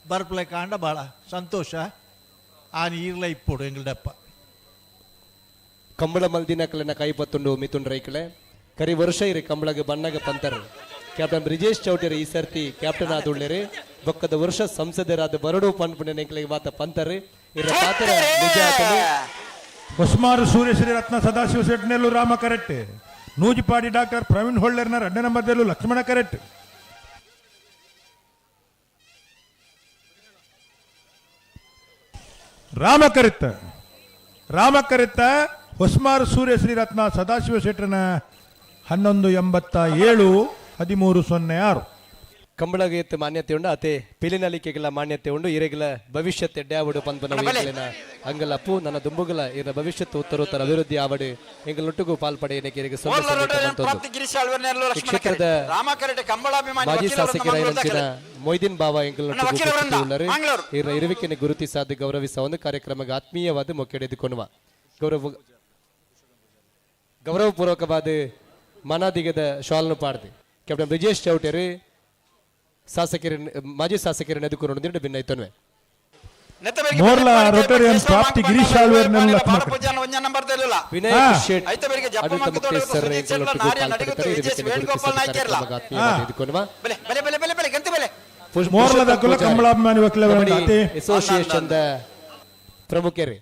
K: ಬರ್ಪ್ಲೆ ಕಾಂಡ ಭಾಳ ಸಂತೋಷ. ಆ ನೀರ್ಲ ಇಪ್ಪೋಡು ಎಂಗಲ್ಡಪ್ಪ
G: ಕಂಬಳ ಮಲ್ದಿನಕಲೆನ ಕೈಪತ್ತುಂಡು ಮಿಥುನ್ ರೈಕುಲೆ. ಕರಿ ವರ್ಷ ಇರಿ ಕಂಬಳಗ ಬಣ್ಣಗ ಪಂತರ್ ಕ್ಯಾಪ್ಟನ್ ಬ್ರಿಜೇಶ್ ಚೌಟೇರಿ ಈ ಸರ್ತಿ ಕ್ಯಾಪ್ಟನ್ ಆದುಳ್ಳೇರಿ. ಬೊಕ್ಕದ ವರ್ಷ ಸಂಸದರಾದ ಬರಡು ಪನ್ಪುಣೆ ನೆಂಕ್ಲೆಗ್ ಮಾತ ಪಂತರ್ ಇರ ಪಾತ್ರ ನಿಜ ಆತನು.
B: ಹೊಸ್ಮಾರು ಸೂರ್ಯಶ್ರೀ ರತ್ನ ಸದಾಶಿವ ಶೆಟ್ನೆಲ್ಲು ರಾಮ ಕರೆಕ್ಟ್, ನೂಜಿಪಾಡಿ ಡಾಕ್ಟರ್ ಪ್ರವೀಣ್ ಹೊಳ್ಳರ್ನ 2ನೇ ನಂಬರ್ದಲ್ಲೂ ಲಕ್ಷ್ಮಣ ಕರೆಕ್ಟ್. ರಾಮ ಕರಿತ ರಾಮ ಕರಿತ ಹೊಸ್ಮಾರು ಸೂರ್ಯಶ್ರೀ ರತ್ನ ಸದಾಶಿವ ಶೆಟ್ಟರ್ನ 11.87 13.06.
G: ಕಂಬಳಗೆ ಮಾನ್ಯತೆ ಉಂಡು, ಅತೆ ಪಿಲಿನಲಿಕೆಗೆಲ್ಲ ಮಾನ್ಯತೆ ಉಂಡು. ಇರೆಗಲ ಭವಿಷ್ಯತ್ ಎಡ್ಡಾವಡು ಪನ್ಪನ ಅಂಗಲಪ್ಪು ನನ್ನ ದುಂಬುಗಲ ಇರ ಭವಿಷ್ಯತ್ ಉತ್ತರೋತ್ತರ ಅಭಿವೃದ್ಧಿ ಆವಡು ಎಂಗಲೊಟ್ಟಿಗೂ ಪಾಲ್ಪಡೆಯನಕ್ಕೆ ಇರೆಗೆ ಕ್ಷೇತ್ರದ ಮಾಜಿ ಶಾಸಕರಾಯಿನಂಚಿನ ಮೊಯ್ದೀನ್ ಬಾವಾ ಎಂಗಲೊಟ್ಟಿಗೂ ಇರ ಇರುವಿಕೆಯನ್ನು ಗುರುತಿಸಾದ ಗೌರವಿಸ ಒಂದು ಕಾರ್ಯಕ್ರಮಕ್ಕೆ ಆತ್ಮೀಯವಾದ ಮೊಕ್ಕೆಡೆದುಕೊಳ್ಳುವ ಗೌರವ ಗೌರವಪೂರ್ವಕವಾದ ಮನಾದಿಗದ ಶಾಲ್ನು ಪಾಡ್ದು. ಕ್ಯಾಪ್ಟನ್ ಬ್ರಿಜೇಶ್ ಚೌಟೇರಿ ಶಾಸಕರ ಮಾಜಿ ಶಾಸಕರ ನೆದುಕುರು ಭಿನ್ನೈತನ್ವೆ.
B: ಮೋರ್ಲ ರೋಟರಿಯನ್ ಪ್ರಾಪ್ತಿ ಗಿರೀಶ್ ಆಳ್ವೇರ್ನೆಲ್ಲ ಲಕ್ಷ್ಮಣ
G: ವಿನಯ್ ಶೆಟ್ ಆಡಳಿತ ಮುಕ್ತೇಸರ್ ಎಂಕಲೊಟ್ಟಿಗೂ ಪಾಲ್ಪಡೆತಾರೆ. ಇರುವಿಕೆಯನ್ನು ಗುರುತಿಸಿದ ಕಾರ್ಯಕ್ರಮಕ್ಕೆ ಆತ್ಮೀಯವಾದ ಎದುಕೊನುವ.
B: ಮೋರ್ಲದ ಕುಲ ಕಂಬಳಾಭಿಮಾನಿ ವಕೀಲವರಿಂದ
G: ಕಬಡ್ಡಿ ಅಸೋಸಿಯೇಷನ್ the ಪ್ರಮುಖರು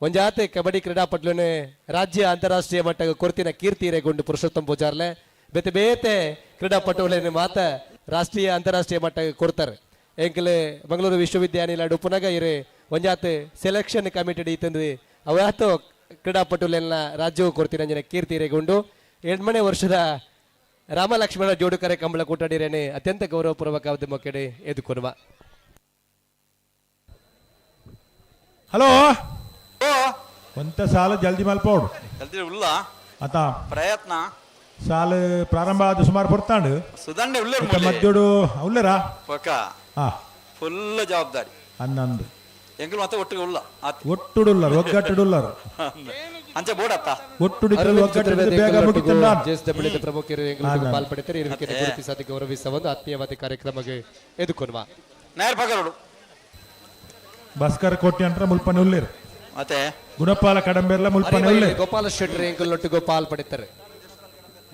G: ಒಂಜಾತೆ ಕಬಡ್ಡಿ ಕ್ರೀಡಾಪಟುಲನೆ ರಾಜ್ಯ ಅಂತಾರಾಷ್ಟ್ರೀಯ ಮಟ್ಟ ಕೊರ್ತಿನ ಕೀರ್ತಿ ಇರೆಗೊಂಡು ಪುರುಷೋತ್ತಮ ಪೂಜಾರ್ಲೆ ಬೇತೆ ಬೇತೆ ಕ್ರೀಡಾಪಟುಗಳನ್ನ ಮಾತ ರಾಷ್ಟ್ರೀಯ ಅಂತಾರಾಷ್ಟ್ರೀಯ ಮಟ್ಟ ಕೊಡ್ತಾರೆ. ಎಂಕಲೆ ಮಂಗಳೂರು ವಿಶ್ವವಿದ್ಯಾನಿಲಯ ಉಪನಗ ಇರೆ ಒಂಜಾತೆ ಸೆಲೆಕ್ಷನ್ ಕಮಿಟಿ ಇತ್ತಂದು ಅವಯಾತೋ ಕ್ರೀಡಾಪಟುಲೆಲ್ಲ ರಾಜ್ಯವು ಕೊರ್ತಿನ ಅಂಜನ ಕೀರ್ತಿ ಇರೆಗೊಂಡು 8ನೇ ವರ್ಷದ ರಾಮಲಕ್ಷ್ಮಣ ಜೋಡುಕರೆ ಕಂಬಳ ಕೂಟಡಿರೇನೆ ಅತ್ಯಂತ ಗೌರವಪೂರ್ವಕ ಮೊಕೆಡೆ ಎದುಕೊನುವ.
B: ಹಲೋ ಒಂತ ಸಾಲ ಜಲ್ದಿ ಮಲ್ಪೋಡು
Q: ಜಲ್ದಿ ಉಲ್ಲ
B: ಆತ
Q: ಪ್ರಯತ್ನ
B: ಸಾಲ ಪ್ರಾರಂಭ ಆದ ಸುಮಾರು ಪೊರ್ತಾಂಡು
Q: ಸುದಂಡೆ ಉಲ್ಲೇರ್
B: ಇತ್ತ ಮಧ್ಯೋಡು ಉಲ್ಲೇರಾ
Q: ಪಕ್ಕ
B: ಹಾ
Q: ಫುಲ್ ಜವಾಬ್ದಾರಿ
B: ಹನ್ನೊಂದು
Q: ಎಂಕಲ್ ಮತ್ತೆ ಒಟ್ಟಿಗೆ ಉಲ್ಲ
B: ಒಟ್ಟುಡುಲ್ಲರ್ ಒಗ್ಗಟ್ಟುಡುಲ್ಲರ್
Q: ಅಂಚೆ ಬೋಡತ್ತ
B: ಒಟ್ಟುಡಿತಲು ಒಗ್ಗಟ್ಟು ಬೇಗ ಮುಗಿತಂಡ
G: ಜೆಎಸ್ಡಬ್ಲ್ಯೂ ಪ್ರಮುಖರು ಎಂಗಳೊಟ್ಟಿಗೆ ಪಾಲ್ಪಡೆತಾರೆ. ಇರುವಿಕೆಯನ್ನು ಗುರುತಿಸಾದ ಗೌರವಿಸುವ ಒಂದು ಆತ್ಮೀಯವಾದ ಕಾರ್ಯಕ್ರಮಕ್ಕೆ ಎದುಕೊನುವ.
Q: ನೇರ ಪಗರೋಡು
B: ಭಾಸ್ಕರ ಕೋಟಿ ಅಂತರ ಮುಲ್ಪನೆ ಉಲ್ಲೇರು
Q: ಮತ್ತೆ
B: ಗುಣಪಾಲ ಕಡಂಬೆರ್ಲ ಮುಲ್ಪನೆ ಉಲ್ಲೇರು
G: ಗೋಪಾಲ ಶೆಟ್ಟರ್ ಎಂಕಲ್ನೊಟ್ಟಿಗೂ ಪಾಲ್ಪಡೆತಾರೆ.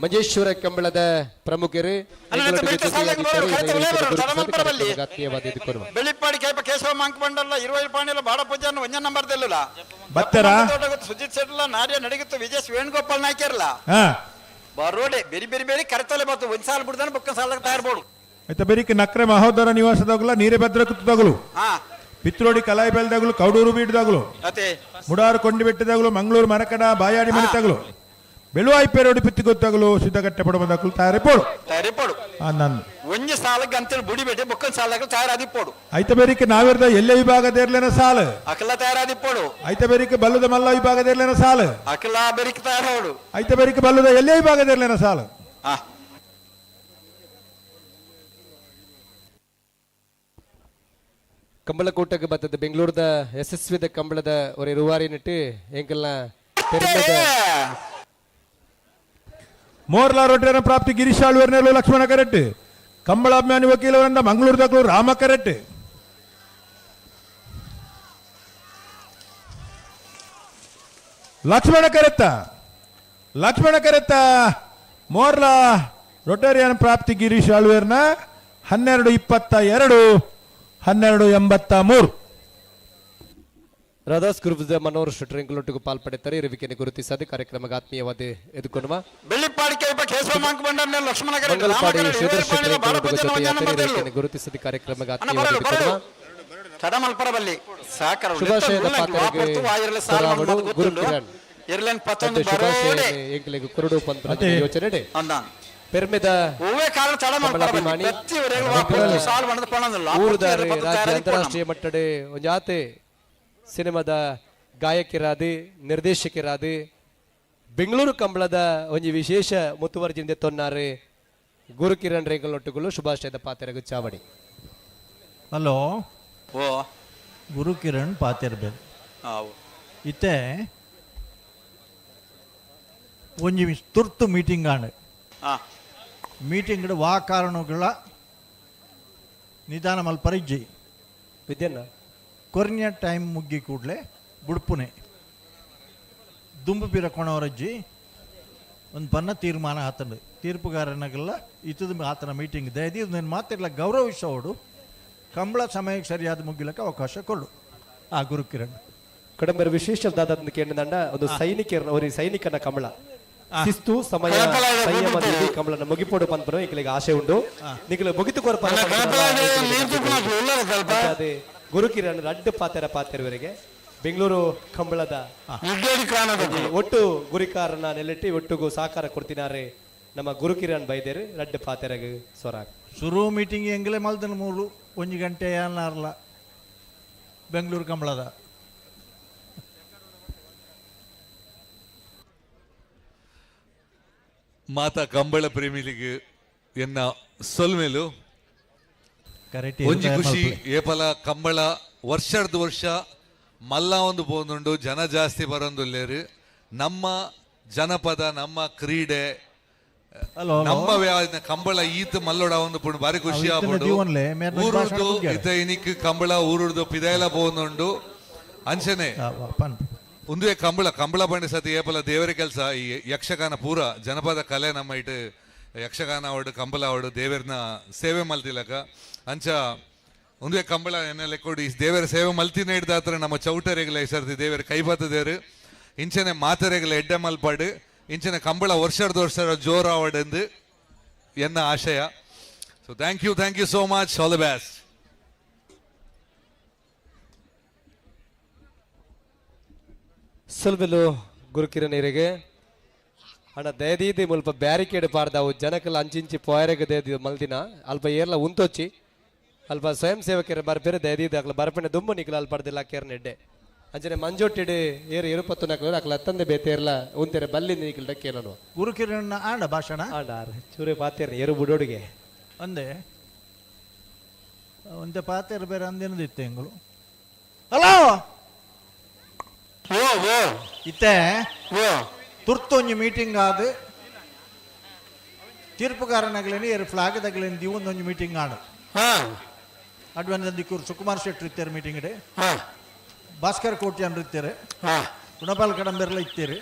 G: ಮಂಜೇಶ್ವರ ಕಂಬಳದ ಪ್ರಮುಖರು ಎಂಗಳೊಟ್ಟಿಗೆ ಜೊತೆಯಾಗಿದ್ದಾರೆ. ಇರುವಿಕೆಯನ್ನು ಗುರುತಿಸಾದ ಕಾರ್ಯಕ್ರಮಕ್ಕೆ ಆತ್ಮೀಯವಾದ ಎದುಕೊನುವ.
Q: ಬೆಳಿಪ್ಪಾಡಿ ಕೇಪ ಕೇಶವ ಮಾಂಕ್ ಬಂಡಲ್ಲ ಇರುವೈಲ್ ಪಾಣಿಲ ಬಾಡ ಪೂಜಾನ ಒಂಜ ನಂಬರ್ ದೆಲ್ಲುಲ
B: ಬತ್ತರ
Q: ಸುಜಿತ್ ಶೆಟ್ಲ ನಾರ್ಯ ನಡಿಗಿತ್ತು ವಿಜಯ್ ವೇಣುಗೋಪಾಲ್ ನಾಯ್ಕರ್ಲ
B: ಹಾ
Q: ಬರೋಡೆ ಬೆರಿ ಬೆರಿ ಬೆರಿ ಕರೆತಲೆ ಬತ್ತು ಒಂದ್ ಸಾಲ ಬಿಡ್ದಾನ ಬೊಕ್ಕ ಸಾಲ ತಯಾರ್ಬೋಡು
B: ಆಯ್ತಾ ಬೆರಿಕ್ ನಕ್ರೆ ಮಹೋದರ ನಿವಾಸದಾಗಲ ನೀರೆ ಭದ್ರ ಕುತ್ತದಾಗಲು
Q: ಹಾ
B: ಪಿತ್ರೋಡಿ ಕಲಾಯಿ ಬೆಲ್ದಾಗಲು ಕೌಡೂರು ಬೀಡ್ದಾಗಲು
Q: ಅತೆ
B: ಮುಡಾರು ಕೊಂಡಿ ಬೆಟ್ಟದಾಗಲು ಮಂಗಳೂರು ಮರಕಡ ಬಾಯಾಡಿ ಮನೆತಾಗಲು ಬೆಳುವಾಯಿ ಪೇರೋಡಿ ಪಿತ್ತಿ ಗೊತ್ತಾಗಲು ಸಿದ್ಧಗಟ್ಟೆ ಪಡಬದಾಗಲು ತಯಾರಿ ಪೋಡು
Q: ತಯಾರಿಪೋಡು
B: ನಂದು
Q: ಒಂಜಿ ಸಾಲಕ್ಕೆ ಅಂತೇಳಿ ಬುಡಿ ಬೇಟೆ ಬೊಕ್ಕನ್ ಸಾಲಕ್ಕೆ ತಯಾರಾದಿಪ್ಪೋಡು
B: ಐತ ಬೇರಿಕೆ ನಾವಿರ್ದ ಎಲ್ಲೆ ವಿಭಾಗದ ಇರ್ಲೇನ ಸಾಲ
Q: ಅಕಲ ತಯಾರಾದಿಪ್ಪೋಡು
B: ಐತ ಬೇರಿಕೆ ಬಲ್ಲದ ಮಲ್ಲ ವಿಭಾಗದ ಇರ್ಲೇನ ಸಾಲ
Q: ಅಕಲ ಬೆರಿಕೆ ತಯಾರೋಡು
B: ಐತ ಬೇರಿಕೆ ಬಲ್ಲದ ಎಲ್ಲೆ ವಿಭಾಗದ ಇರ್ಲೇನ ಸಾಲ
Q: ಹಾ
G: ಕಂಬಳಕೂಟಕ್ಕೆ ಬರ್ತದೆ ಬೆಂಗಳೂರದ ಯಶಸ್ವಿದ ಕಂಬಳದ ஒரு ರೂವಾರಿ ನೆಟ್ಟು ಎಂಕಲ್ನ ಪೆರ್ಮೆದ
B: ಮೋರ್ಲಾ ರೊಟ್ಟೆನ ಪ್ರಾಪ್ತಿ ಗಿರೀಶ್ ಆಳ್ವೇರ್ನೆಲು ಲಕ್ಷ್ಮಣ ಕರೆಟ್ ಕಂಬಳಾಭಿಮಾನಿ ವಕೀಲವರಿಂದ ಮಂಗಳೂರು ದಾಖಲು ರಾಮ ಕರೆಟ್ ಲಕ್ಷ್ಮಣ ಕರೆತ್ತ ಲಕ್ಷ್ಮಣ ಕರೆತ್ತ ಮೋರ್ಲಾ ರೊಟೇರಿಯನ್ ಪ್ರಾಪ್ತಿ ಗಿರೀಶ್ ಆಳ್ವೇರ್ನ 12:22 12:83.
G: ರಾಧಾಸ್ ಗ್ರೂಪ್ ಮನೋಹರ್ ಶೆಟ್ಟರ್ ಎಂಕಲೊಟ್ಟಿಗೂ ಪಾಲ್ಪಡೆತಾರೆ. ಇರುವಿಕೆಯನ್ನು ಗುರುತಿಸದೆ ಕಾರ್ಯಕ್ರಮಕ್ಕೆ ಆತ್ಮೀಯವಾದ ಎದುಕೊನುವ.
Q: ಬೆಳ್ಳಿಪ್ಪಾಡಿ ಕೇಪ ಕೇಶವ ಮಾಂಕ್ ಬಂಡರ್ನ ಲಕ್ಷ್ಮಣ ಕರೆಟ್
G: ಮಂಗಲಪಾಡಿ ಶ್ರೀಧರ್ ಶೆಟ್ಟರ್ ಎಂಕಲೊಟ್ಟಿಗೂ ಜೊತೆಯಾದರೆ ಇರುವಿಕೆಯನ್ನು ಗುರುತಿಸದೆ ಕಾರ್ಯಕ್ರಮಕ್ಕೆ ಆತ್ಮೀಯವಾದ ಎದುಕೊನುವ.
Q: ತಡಮಲ್ಪರಬಲ್ಲಿ ಸಾಕರ
G: ಶುಭಾಶಯದ ಪಾತ್ರರಿಗೆ ಸೊರಾವಡು ಗುರುಕಿರಣ್
Q: ಇರ್ಲೇನ್ ಪತ್ತೊಂದು
G: ಶುಭಾಶಯ ಎಂಕಲಿಗೆ ಕುರುಡು ಪಂತ್ರ ಯೋಚನೆ ಪೆರ್ಮೆದ ಕಮಲಾಭಿಮಾನಿ ಊರುದಾರಿ ರಾಜ್ಯ ಅಂತಾರಾಷ್ಟ್ರೀಯ ಮಟ್ಟದ ಒಂಜಾತೆ ಸಿನಿಮಾದ ಗಾಯಕಿರಾದಿ ನಿರ್ದೇಶಕಿರಾದಿ ಬೆಂಗಳೂರು ಕಂಬಳದ ಒಂಜಿ ವಿಶೇಷ ಮುತುವರ್ಜಿಂದ ತೊನ್ನಾರೆ ಗುರುಕಿರಣ್ ರೇಗಲೊಟ್ಟುಗಳು ಶುಭಾಶಯದ ಪಾತೆರಗು ಚಾವಡಿ.
K: ಹಲೋ
Q: ಓ
K: ಗುರುಕಿರಣ್ ಪಾತೆರ್ಬೆ ಇತ್ತೆ ಒಂಜಿ ತುರ್ತು ಮೀಟಿಂಗ್ ಆಂಡ್ ಮೀಟಿಂಗ್ ವಾ ಕಾರಣಗಳ ನಿಧಾನ ಮಲ್ಪರ ಇಜ್ಜಿ
G: ವಿದ್ಯನ್ನ
K: ಕೊರ್ನಿಯ ಟೈಮ್ ಮುಗ್ಗಿ ಕೂಡಲೇ ಬುಡ್ಪುನೆ ದುಂಬು ಪಿರ ಕೊಣವರಜ್ಜಿ ಒಂದು ಬನ್ನ ತೀರ್ಮಾನ ಆತಂಡು ತೀರ್ಪುಗಾರನಾಗಲ್ಲ ಇತ್ತದ ಆತನ ಮೀಟಿಂಗ್ ದಯದಿ నేను ಮಾತಿರ್ಲ ಗೌರವಿಸೋಡು ಕಂಬಳ ಸಮಯಕ್ಕೆ ಸರಿಯಾದ ಮುಗಿಲಕ್ಕೆ ಅವಕಾಶ ಕೊಡು. ಆ ಗುರುಕಿರಣ್
G: ಕಡಂಬರ ವಿಶೇಷ ದಾದ ಕೇಂದ್ರ ಒಂದು ಸೈನಿಕರ ಒಂದು ಸೈನಿಕನ ಕಂಬಳ ಶಿಸ್ತು ಸಮಯ ಸಂಯಮ ಕಂಬಳನ ಮುಗಿಪೋಡು ಪನ್ಪನು ಎಂಕಲಿಗೆ ಆಶೆ ಉಂಡು ನಿಗಲು ಮುಗಿತು ಕೊರಪ ಗುರುಕಿರಣ್ ರಡ್ಡು ಪಾತೆರ ಪಾತೆರವರೆಗೆ ಬೆಂಗಳೂರು ಕಂಬಳದ ಒಟ್ಟು ಗುರಿಕಾರನ ನೆಲೆಟ್ಟಿ ಒಟ್ಟುಗೂ ಸಹಕಾರ ಕೊಡ್ತಿನಾರೆ ನಮ್ಮ ಗುರುಕಿರಣ್ ಬೈದೇರು ರಡ್ಡು ಪಾತೆರಗ ಸ್ವರ
K: ಶುರು ಮೀಟಿಂಗ್ ಎಂಗಲೇ ಮಲ್ದನ ಮೂಲು ಒಂಜಿ ಗಂಟೆ ಏನಾರಲ್ಲ ಬೆಂಗಳೂರು ಕಂಬಳದ
R: ಮಾತಾ ಕಂಬಳ ಪ್ರೇಮಿಲಿಗೆ ಎನ್ನ ಸೊಲ್ಮೇಲು ಒಂಜಿ ಖುಷಿ ಏಪಲ ಕಂಬಳ ವರ್ಷದ ವರ್ಷ ಮಲ್ಲ ಒಂದು ಪೋಂದುಂಡು ಜನ ಜಾಸ್ತಿ ಬರೋಂದುಲ್ಲೇರು ನಮ್ಮ ಜನಪದ ನಮ್ಮ ಕ್ರೀಡೆ ನಮ್ಮ ಕಂಬಳ ಈತ ಮಲ್ಲೋಡ ಒಂದು ಪುಣ್ ಬಾರಿ ಖುಷಿ ಆಪುಂಡು. ಊರುರ್ದು ಇತ ಇನಿಕ್ ಕಂಬಳ ಊರುರ್ದು ಪಿದಾಯಲ ಪೋವೊಂದುಂಡು. ಅಂಚನೆ ಉಂದುವೆ ಕಂಬಳ ಕಂಬಳ ಪಂಡ ಸತಿ ಏಪಲ ದೇವರ ಕೆಲಸ. ಈ ಯಕ್ಷಗಾನ ಪೂರ ಜನಪದ ಕಲೆ ನಮ್ಮ ಇಟ್ಟು ಯಕ್ಷಗಾನ ಅವಡು ಕಂಬಳ ಅವಡು ದೇವರನ್ನ ಸೇವೆ ಮಲ್ತಿಲಕ. ಅಂಚ ಉಂದುವೆ ಕಂಬಳ ಎನ್ನೆಲ್ಲ ಕೊಡಿ ದೇವರ ಸೇವೆ ಮಲ್ತಿನ ಹಿಡ್ದಾತ್ರ ನಮ್ಮ ಚೌಟರೆಗ್ಲ ಈ ಸರ್ತಿ ದೇವರ ಕೈಬಾತ ದೇವರು ಇಂಚನೆ ಮಾತರೆಗ್ಲ ಎಡ್ಡೆ ಮಲ್ಪಾಡು ಇಂಚನೆ ಕಂಬಳ ವರ್ಷದ ವರ್ಷ ಜೋರಾವಡೆಂದು ಎನ್ನ ಆಶಯ. So thank you, thank you so much, all the best.
G: ಸೊಲ್ಬೆಲು ಗುರುಕಿರಣರಿಗೆ ಅಣ್ಣ ದಯದೀದಿ ಮುಲ್ಪ ಬ್ಯಾರಿಕೇಡ್ ಪಾರ್ದಾವು ಜನಕಲ್ಲ ಅಂಚಿಂಚಿ ಪೋಯರೆಗ್ ದಯದಿ ಮಲ್ದಿನ ಅಲ್ಪ ಏರ್ಲ ಉಂತೊಚ್ಚಿ ಅಲ್ಪ ಸ್ವಯಂ ಸೇವಕರ ಬರ್ಪೇರೆ ದಯದೀದಿ ಅಕ್ಲ ಬರ್ಪಣೆ ದುಂಬು ನಿಕ್ಲ ಅಲ್ಪ ಪಡ್ದಿಲ್ಲ ಕೇರ್ನ ಎಡ್ಡೆ ಅಂಚನೆ ಮಂಜೊಟ್ಟಿಡು ಏರು ಇರುಪತ್ತು ನಕಲು ಅಕ್ಲ ಅತ್ತಂದೆ ಬೇತೇರ್ಲ ಉಂತೆರೆ ಬಲ್ಲಿ ನಿಕ್ಲ ಕೇಳನು
K: ಗುರುಕಿರಣ್ಣ ಆಂಡ ಭಾಷಣ
G: ಆಂಡ ಚೂರೆ ಪಾತೇರ್ನ ಏರು ಬುಡೋಡಿಗೆ
K: ಅಂದೆ ಒಂತೆ ಪಾತೇರು ಬೇರೆ ಅಂದಿನದಿತ್ತೆ ಎಂಗಳು ಹಲೋ ಇತ್ತೆ ತುರ್ತೊಂಜಿ ಮೀಟಿಂಗ್ ಆದ ತೀರ್ಪುಗಾರನಾಗ್ಲೇನಿ ಏರು ಫ್ಲಾಗ್ ತಗಲೇನಿ ದಿವೊಂದೊಂಜಿ ಮೀಟಿಂಗ್ ಆಡ ಅಡ್ವಾನ್ಸ್ ದಿಕ್ಕೂರು ಸುಕುಮಾರ್ ಶೆಟ್ಟಿ ಇತ್ತಾರೆ ಮೀಟಿಂಗ್ ಇಡೆ, ಭಾಸ್ಕರ್ ಕೋಟ್ಯಾನ್ ಇರ್ತಾರೆ, ಗುಣಪಾಲ್ ಕಡಂಬೆರ್ಲ ಇತ್ತೀರಿ,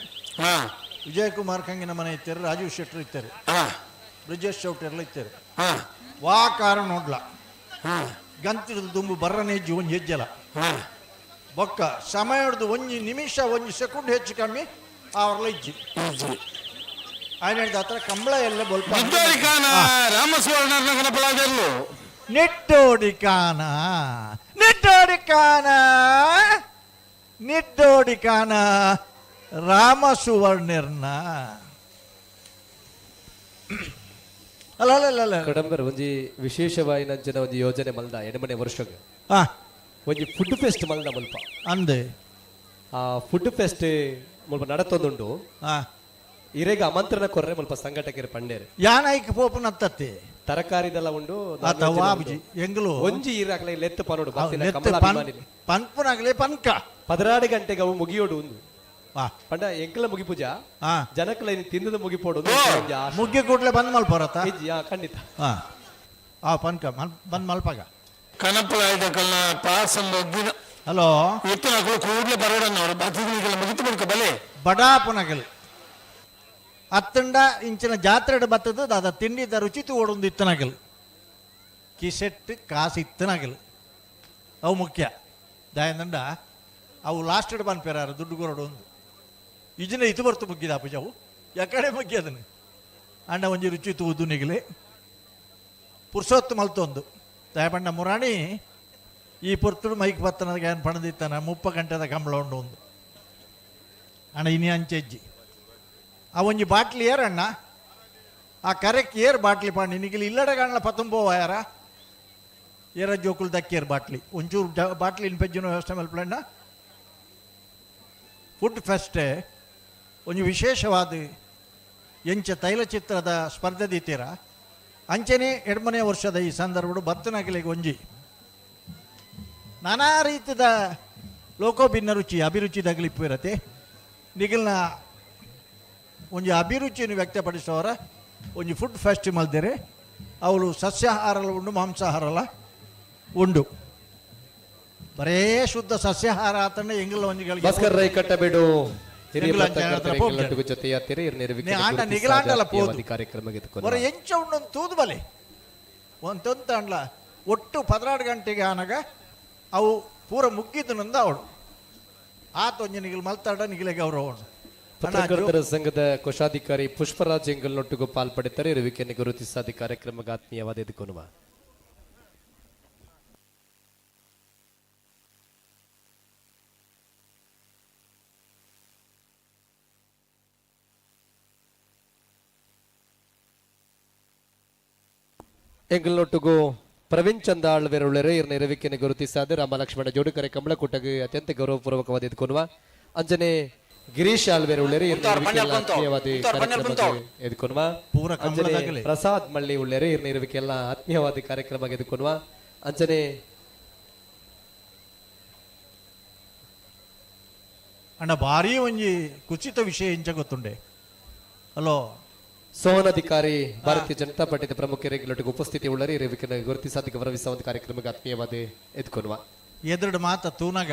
K: ವಿಜಯಕುಮಾರ್ ಕಂಗಿನ ಮನೆ ಇತ್ತಾರೆ, ರಾಜೀವ್ ಶೆಟ್ಟರು ಇತ್ತಾರೆ, ಬ್ರಿಜೇಶ್ ಚೌಟೆರ್ಲ ಇತ್ತಾರೆ. ವಾ ಕಾರ ನೋಡ್ಲ ಗಂತಿಡ್ದು ದುಂಬು ಬರ್ರನೆ ಹೆಜ್ಜೆ ಒಂಜಿ ಹೆಜ್ಜೆಲ ಬೊಕ್ಕ ಸಮಯ ಹಿಡ್ದು ಒಂಜಿ ನಿಮಿಷ ಒಂಜಿ ಸೆಕೆಂಡ್ ಹೆಚ್ಚು ಕಮ್ಮಿ ಅವರ್ಲ ಇಜ್ಜಿ ఆయన ಹತ್ರ ಕಂಬಳ ಎಲ್ಲ ಬೊಲ್ಪ
A: ರಾಮಸುವರ್ಣ
K: ನೆಟ್ಟೋಡಿಕಾನ ನೆಟ್ಟೋಡಿಕಾನ ನೆಟ್ಟೋಡಿಕಾನ ರಾಮ ಸುವರ್ಣರ್ನ ಅಲ್ಲ ಅಲ್ಲ ಅಲ್ಲ
G: ಕಡಂಬರ್ ಒಂಜಿ ವಿಶೇಷವಾಯಿನಂಚಿನ ಒಂಜಿ ಯೋಜನೆ ಮಲ್ದ ಎಡಮನೆ ವರ್ಷಗ್ ಒಂಜಿ ಫುಡ್ ಫೆಸ್ಟ್ ಮಲ್ದ ಮುಲ್ಪ
K: ಅಂದೆ
G: ಆ ಫುಡ್ ಫೆಸ್ಟ್ ಮುಲ್ಪ ನಡತೊಂದುಂಡು. ಇರೆಗ ಆಮಂತ್ರಣ ಕೊರ್ರೆ ಮುಲ್ಪ ಸಂಘಟಕರು ಪಂಡೇರು
K: ಯಾನಾಯ್ಕ ಪೋಪುನತ್ತತ್ತೆ
G: ತರಕಾರಿದೆಲ್ಲ ಉಂಡು
K: ಎಂಗ್ಲು
G: ಒಂಜಿ ಇರಾಕ್ಲೆ ಲೆತ್ತು ಪನೋಡು
K: ಪನ್ಪುನಾಗ್ಲೆ ಪನ್ಕ
G: 16 ಗಂಟೆಗೆ ಅವು ಮುಗಿಯೋಡು ಒಂದು ಪಂಡ ಎಂಕಲ ಮುಗಿ ಪೂಜಾ ಜನಕಲ ತಿಂದದ ಮುಗಿಪೋಡು
K: ಮುಗ್ಗಿ ಕೂಡ್ಲೆ ಬಂದ್ ಮಲ್ಪರತ
G: ಖಂಡಿತ
K: ಆ ಪನ್ಕ ಬಂದ್ ಮಲ್ಪಾಗ
A: ಕನಪಲ ಪಾಸ್
K: ಹಲೋ
A: ಎತ್ತಿನಕಲು ಕೂಡ್ಲೆ ಬರೋಡನ್ನವರು ಮುಗಿತು ಬಡ್ಕ ಬಲೆ
K: ಬಡಾಪುನಗಲ್ ಅತ್ತಂಡ ಇಂಚಿನ ಜಾತ್ರೆ ಬತ್ತದ ದಾದ ತಿಂಡಿದ ರುಚಿ ತೋಡೊಂದು ಇತ್ತನಗಲ್ ಕಿಸೆಟ್ ಕಾಸು ಇತ್ತನಗಲ್ ಅವು ಮುಖ್ಯ ದಾಯಂದಂಡ ಅವು ಲಾಸ್ಟ್ ಪನ್ಪೇರಾರ ದುಡ್ಡು ಕೊರಡು ಒಂದು ಇಜಿನ ಇದು ಬರ್ತು ಮುಗ್ಗಿದ ಅಪ್ಪಜ ಅವು ಯಾಕಡೆ ಮುಗ್ಗಿ ಅದನ್ನು ಅಂಡ ಒಂಜಿ ರುಚಿ ತೂದು ನಿಗಲಿ ಪುರುಷೋತ್ತು ಮಲ್ತೊಂದು ದಯಪಂಡ ಮುರಾಣಿ ಈ ಪೊರ್ತುಡು ಮೈಕ್ ಬತ್ತನದ ಏನು ಪಣದಿತ್ತಾನ 30 ಗಂಟೆದ ಕಂಬಳ ಉಂಡು ಒಂದು ಅಣ್ಣ ಇನಿ ಅಂಚೆಜ್ಜಿ ಆ ಒಂಜಿ ಬಾಟ್ಲಿ ಏರಣ್ಣ ಆ ಕರೆಕ್ ಏರ್ ಬಾಟ್ಲಿ ಪಾಂಡಿ ನಿಗಿಲಿ ಇಲ್ಲಡೆ ಕಾಣಲ ಪತ್ತೊಂಬೋವ ಯಾರ ಏರ ಜೋಕುಲ್ ದಕ್ಕೇರ್ ಬಾಟ್ಲಿ ಒಂಚೂರು ಬಾಟ್ಲಿ ಇನ್ ಪೆಜ್ಜಿನ ವ್ಯವಸ್ಥೆ ಮಲ್ಪಲಣ್ಣ. ಫುಡ್ ಫೆಸ್ಟೆ ಒಂಜಿ ವಿಶೇಷವಾದ ಎಂಚ ತೈಲಚಿತ್ರದ ಸ್ಪರ್ಧೆ ದೀತೀರ ಅಂಚನೆ ಎಡ್ಮನೆ ವರ್ಷದ ಈ ಸಂದರ್ಭಡು ಬತ್ತನಗಲಿಗೆ ಒಂಜಿ ನಾನಾ ರೀತಿಯ ಲೋಕೋಭಿನ್ನ ರುಚಿ ಅಭಿರುಚಿ ತಗಲಿಪ್ಪು ಇರತ್ತೆ ನಿಗಲ್ನ ಒಂಜಿ ಅಭಿರುಚಿಯನ್ನು ವ್ಯಕ್ತಪಡಿಸುವವರ ಒಂಜಿ ಫುಡ್ ಫೆಸ್ಟಿವಲ್ ದೇರೆ ಅವಳು ಸಸ್ಯಾಹಾರಲ ಉಂಡು ಮಾಂಸಾಹಾರಲ ಉಂಡು ಬರೇ ಶುದ್ಧ ಸಸ್ಯಾಹಾರ ಆತನ ಎಂಗಲ ಒಂಜಿಗಳಿಗೆ
G: ಭಾಸ್ಕರ್ ರೈ ಕಟ್ಟಬೇಡು
K: ಎಂಚ ಉಂಡು ತೂದು ಬಲೆ ಒಂತೊಂತ ಅಂಡ್ಲ ಒಟ್ಟು 16 ಗಂಟೆಗೆ ಆನಗ ಅವು ಪೂರ ಮುಗ್ಗಿದ್ದು ಅವಳು ಆತ ಒಂಜಿ ನಿಗಿಲ್ ಮಲ್ತಾಡ ನಿಗಿಲೆಗೆ ಅವರು ಅವನು.
G: ಪತ್ರಕರ್ತರ ಸಂಘದ ಕೋಶಾಧಿಕಾರಿ ಪುಷ್ಪರಾಜ್ ಎಂಗಲ್ನೊಟ್ಟಿಗೂ ಪಾಲ್ಪಡೆತಾರೆ. ಇರುವಿಕೆಯನ್ನು ಗುರುತಿಸಾದ ಕಾರ್ಯಕ್ರಮಕ್ಕೆ ಆತ್ಮೀಯವಾದ ಎದುಕೊನುವ ಎಂಗಲ್ನೊಟ್ಟಿಗೂ ಪ್ರವೀಣ್ ಚಂದಾಳ್ ವೆರುಳರೆ ಇರ್ನ ಇರುವಿಕೆಯನ್ನು ಗುರುತಿಸಾದ ರಾಮ ಲಕ್ಷ್ಮಣ ಜೋಡುಕರೆ ಕಮಲಕೂಟಗೆ ಅತ್ಯಂತ ಗೌರವಪೂರ್ವಕವಾದ ಎದುಕೊನುವ ಅಂಜನೆ ಗಿರೀಶ್ ಆಲ್ವೇರ್ ಉಳ್ಳೇರಿ ಆತ್ಮೀಯವಾದ ಕಾರ್ಯಕ್ರಮಕ್ಕೆ ಎದುಕೊನುವ ಅಂಜನೆ ಪ್ರಸಾದ್ ಮಳ್ಳಿ ಉಳ್ಳೇರಿ ಇರ್ನ ಇರುವಿಕೆಲ್ಲ ಆತ್ಮೀಯವಾದ ಕಾರ್ಯಕ್ರಮಕ್ಕೆ ಎದುಕೊನುವ ಅಂಜನೆ
K: ಅಣ್ಣ ಭಾರಿ ಒಂಜಿ ಕುಚಿತ ವಿಷಯ ಇಂಚ ಗೊತ್ತುಂಡೆ. ಹಲೋ
G: ಸೋಹನಾಧಿಕಾರಿ ಭಾರತೀಯ ಜನತಾ ಪಾರ್ಟಿದ ಪ್ರಮುಖರಿಗೆ ಉಪಸ್ಥಿತಿ ಉಳ್ಳರಿ ಇರಬೇಕನ್ನು ಗುರುತಿಸಾದ ಗೌರವಿಸುವ ಒಂದು ಕಾರ್ಯಕ್ರಮಕ್ಕೆ ಆತ್ಮೀಯವಾದ ಎದ್ಕೊನುವ.
K: ಎದುರು ಮಾತ ತೂನಗ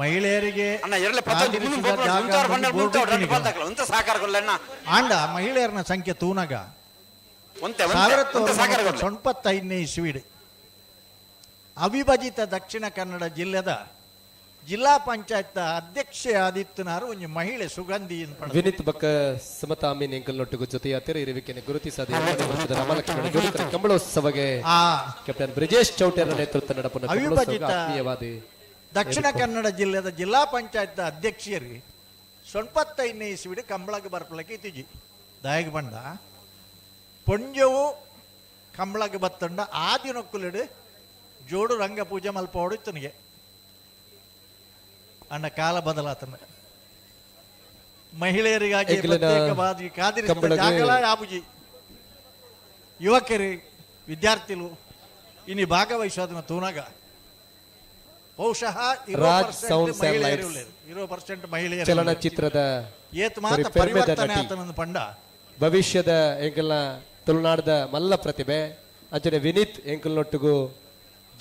K: ಮಹಿಳೆಯರಿಗೆ ಆಂಡ ಮಹಿಳೆಯರನ ಸಂಖ್ಯೆ ತೂನಗ 1995ನೇ ಇಸ್ವಿಡ್ ಅವಿಭಜಿತ ದಕ್ಷಿಣ ಕನ್ನಡ ಜಿಲ್ಲೆದ ಜಿಲ್ಲಾ ಪಂಚಾಯತ್ ಅಧ್ಯಕ್ಷೆ ಆದಿತ್ಯನಾರು ಒಂಜಿ ಮಹಿಳೆ ಸುಗಂಧಿ
G: ವಿನಿತ್ ಬಕ್ಕ ಸಮತಾ ಅಮೀನ್ ಎಂಕಲ್ನೊಟ್ಟಿಗೂ ಜೊತೆಯಾತಿರ ಇರುವಿಕೆಯನ್ನು ಗುರುತಿಸದೆ ವರ್ಷದ ರಾಮಲಕ್ಷ್ಮಣ ಜೋಡುಕರ ಕಂಬಳೋತ್ಸವಗೆ ಕ್ಯಾಪ್ಟನ್ ಬ್ರಿಜೇಶ್ ಚೌಟೇರ ನೇತೃತ್ವ ನಡಪುನ
K: ಅವಿಭಜಿತ
G: ಆತ್ಮೀಯವಾದಿ
K: ದಕ್ಷಿಣ ಕನ್ನಡ ಜಿಲ್ಲೆದ ಜಿಲ್ಲಾ ಪಂಚಾಯತ್ ಅಧ್ಯಕ್ಷೆಯರಿ 95ನೇ ಇಸ್ವಿಡ್ ಕಂಬಳಗೆ ಬರ್ಪಲಕ್ಕೆ ಇತ್ತೀಜಿ ದಾಯಗ ಬಂಡ ಪೊಂಜವು ಕಂಬಳಗೆ ಬತ್ತಂಡ ಆ ದಿನಕ್ಕುಲಿಡು ಜೋಡು ರಂಗ ಪೂಜೆ ಮಲ್ಪೋಡು ಇತ್ತನಿಗೆ ಅಣ್ಣ ಕಾಲ ಬದಲಾತನ ಮಹಿಳೆಯರಿಗಾಗಿ ಪ್ರತ್ಯೇಕವಾಗಿ ಕಾದಿರಿಸಿದ ಜಾಗಲ ಯಾಬುಜಿ ಯುವಕರು ವಿದ್ಯಾರ್ಥಿಗಳು ಇನ್ನು ಭಾಗವಹಿಸೋದನ್ನ ತೂನಾಗ ಬಹುಶಃ 20% ಮಹಿಳೆಯರು
G: ಚಲನಚಿತ್ರದ
K: ಪರಿವರ್ತನೆ ಆತನನ್ನು ಪಂಡ
G: ಭವಿಷ್ಯದ ಎಂಕಲ್ನ ತುಳುನಾಡದ ಮಲ್ಲ ಪ್ರತಿಭೆ ಅಂಚನೆ ವಿನೀತ್ ಎಂಕಲ್ನೊಟ್ಟಿಗೂ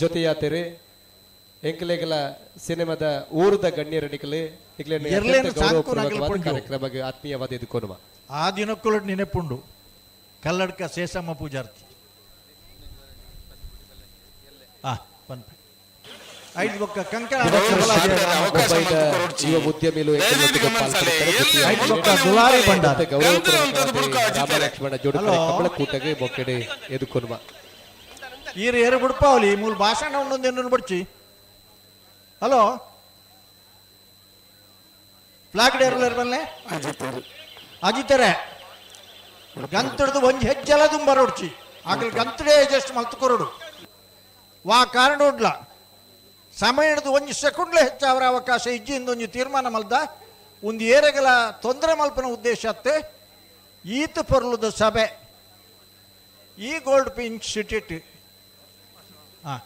G: ಜೊತೆಯಾತಿರಿ ಎಂಕಲೆಗಲ ಸಿನಿಮಾದ ಊರದ ಗಣ್ಯರ ನಿಕಲೆ ಕಾರ್ಯಕ್ರಮ ಆತ್ಮೀಯವಾದ ಎದುಕೊನುವ
K: ಆ ದಿನಕ್ಕೂ ನೆನಪುಂಡು ಕಲ್ಲಡ್ಕ ಶೇಷಮ್ಮ ಪೂಜಾರ್ತಿ
G: ಲಕ್ಷ್ಮಣ ಜೋಡುಕರೆ ಕಮಲಕೂಟಗೆ ಬೊಕ್ಕೆಡೆ ಎದುಕೊನುವ
K: ಈರು ಏರು ಬಿಡ್ಪಾವಲಿ ಮೂಲ ಭಾಷಣ ಒಂದೊಂದು ಬಡ್ಚಿ. ಹಲೋ ಫ್ಲಾಗ್ ಡೇರ್ಲರ್ ಬಲ್ಲೆ ಅಜಿತರೆ ಗಂತಡ್ದು ಒಂಜಿ ಹೆಜ್ಜೆಲ್ಲ ದುಂಬರೋಡ್ಚಿ ಆಗಲಿ ಗಂತಡೇ ಜಸ್ಟ್ ಮಲ್ತು ಕೊರಡು ವಾ ಕಾರಣ ಉಡ್ಲ ಸಮಯ ಹಿಡಿದು ಒಂಜಿ ಸೆಕೆಂಡ್ಲೆ ಹೆಚ್ಚಾವರ ಅವಕಾಶ ಇಜ್ಜಿಂದ ಒಂಜಿ ತೀರ್ಮಾನ ಮಲ್ದ ಒಂದು ಏರೆಗಲ ತೊಂದರೆ ಮಲ್ಪನ ಉದ್ದೇಶ ಅತ್ತೆ ಈತ ಪೊರ್ಲುದ ಸಭೆ ಈ ಗೋಲ್ಡ್ ಪಿಂಚ್ ಸಿಟಿ ಹಾಂ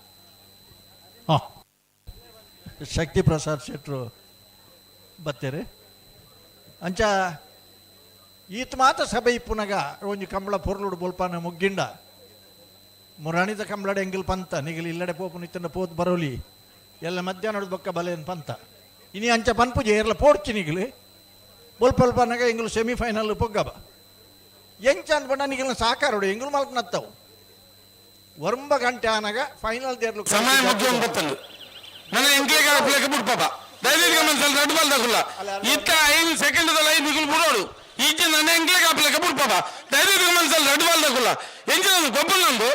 K: ಹಾಂ ಶಕ್ತಿ ಪ್ರಸಾದ್ ಶೆಟ್ರು ಬತ್ತೀರಿ ಅಂಚ ಈತ ಮಾತ ಸಭೆ ಇಪ್ಪುನಗ ಒಂಜಿ ಕಂಬಳ ಪೊರ್ಲುಡು ಬೋಲ್ಪಾನ ಮುಗ್ಗಿಂಡ ಮುರಾಣಿದ ಕಂಬಳಡೆ ಎಂಗಿಲ್ ಪಂತ ನಿಗಲಿ ಇಲ್ಲಡೆ ಪೋಪುನ ಇತ್ತಂಡ ಪೋತ್ ಬರೋಲಿ ಎಲ್ಲ ಮಧ್ಯಾಹ್ನದ ಬೊಕ್ಕ ಬಲೇನ್ ಪಂತ ಇನಿ ಅಂಚ ಪನ್ಪುಜೆ ಏರ್ಲ ಪೋಡ್ಚಿ ನಿಗಲಿ ಬೋಲ್ಪಲ್ಪನಗ ಎಂಗುಲು ಸೆಮಿಫೈನಲ್ ಪೊಗ್ಗಬ ಎಂಚ ಅನ್ಪಂಡ ನಿಗಲ್ನ ಸಾಕಾರೋಡು ಎಂಗುಲು ಮಲ್ಪನತ್ತವು ಒಂಬ ಗಂಟೆ ಆನಗ ಫೈನಲ್ ದೇರ್ಲು
A: ಸಮಯ ಮುಗಿಯೊಂದು ಗೊತ್ತಂದು ನನ್ನ ಎಂಕ್ಲೆಗಾಲ ಪ್ಲೇಕ್ ಬಿಡ್ಪಾಪ ದಯವಿಟ್ಟು ಗಮನಿಸಲು ರಡ್ಡು ಬಾಲ್ ತಗುಲ್ಲ ಇತ್ತ 5 ಸೆಕೆಂಡ್ ಐದು ನಿಗುಲು ಬಿಡೋಡು ಈಚೆ ನನ್ನ ಎಂಕ್ಲೆಗ ಪ್ಲೇಕ್ ಬಿಡ್ಪಾಪ ದಯವಿಟ್ಟು ಗಮನಿಸಲು ರಡ್ಡು ಬಾಲ್ ತಗುಲ್ಲ ಎಂಚಿನ ಗೊಬ್ಬರ ನಂದು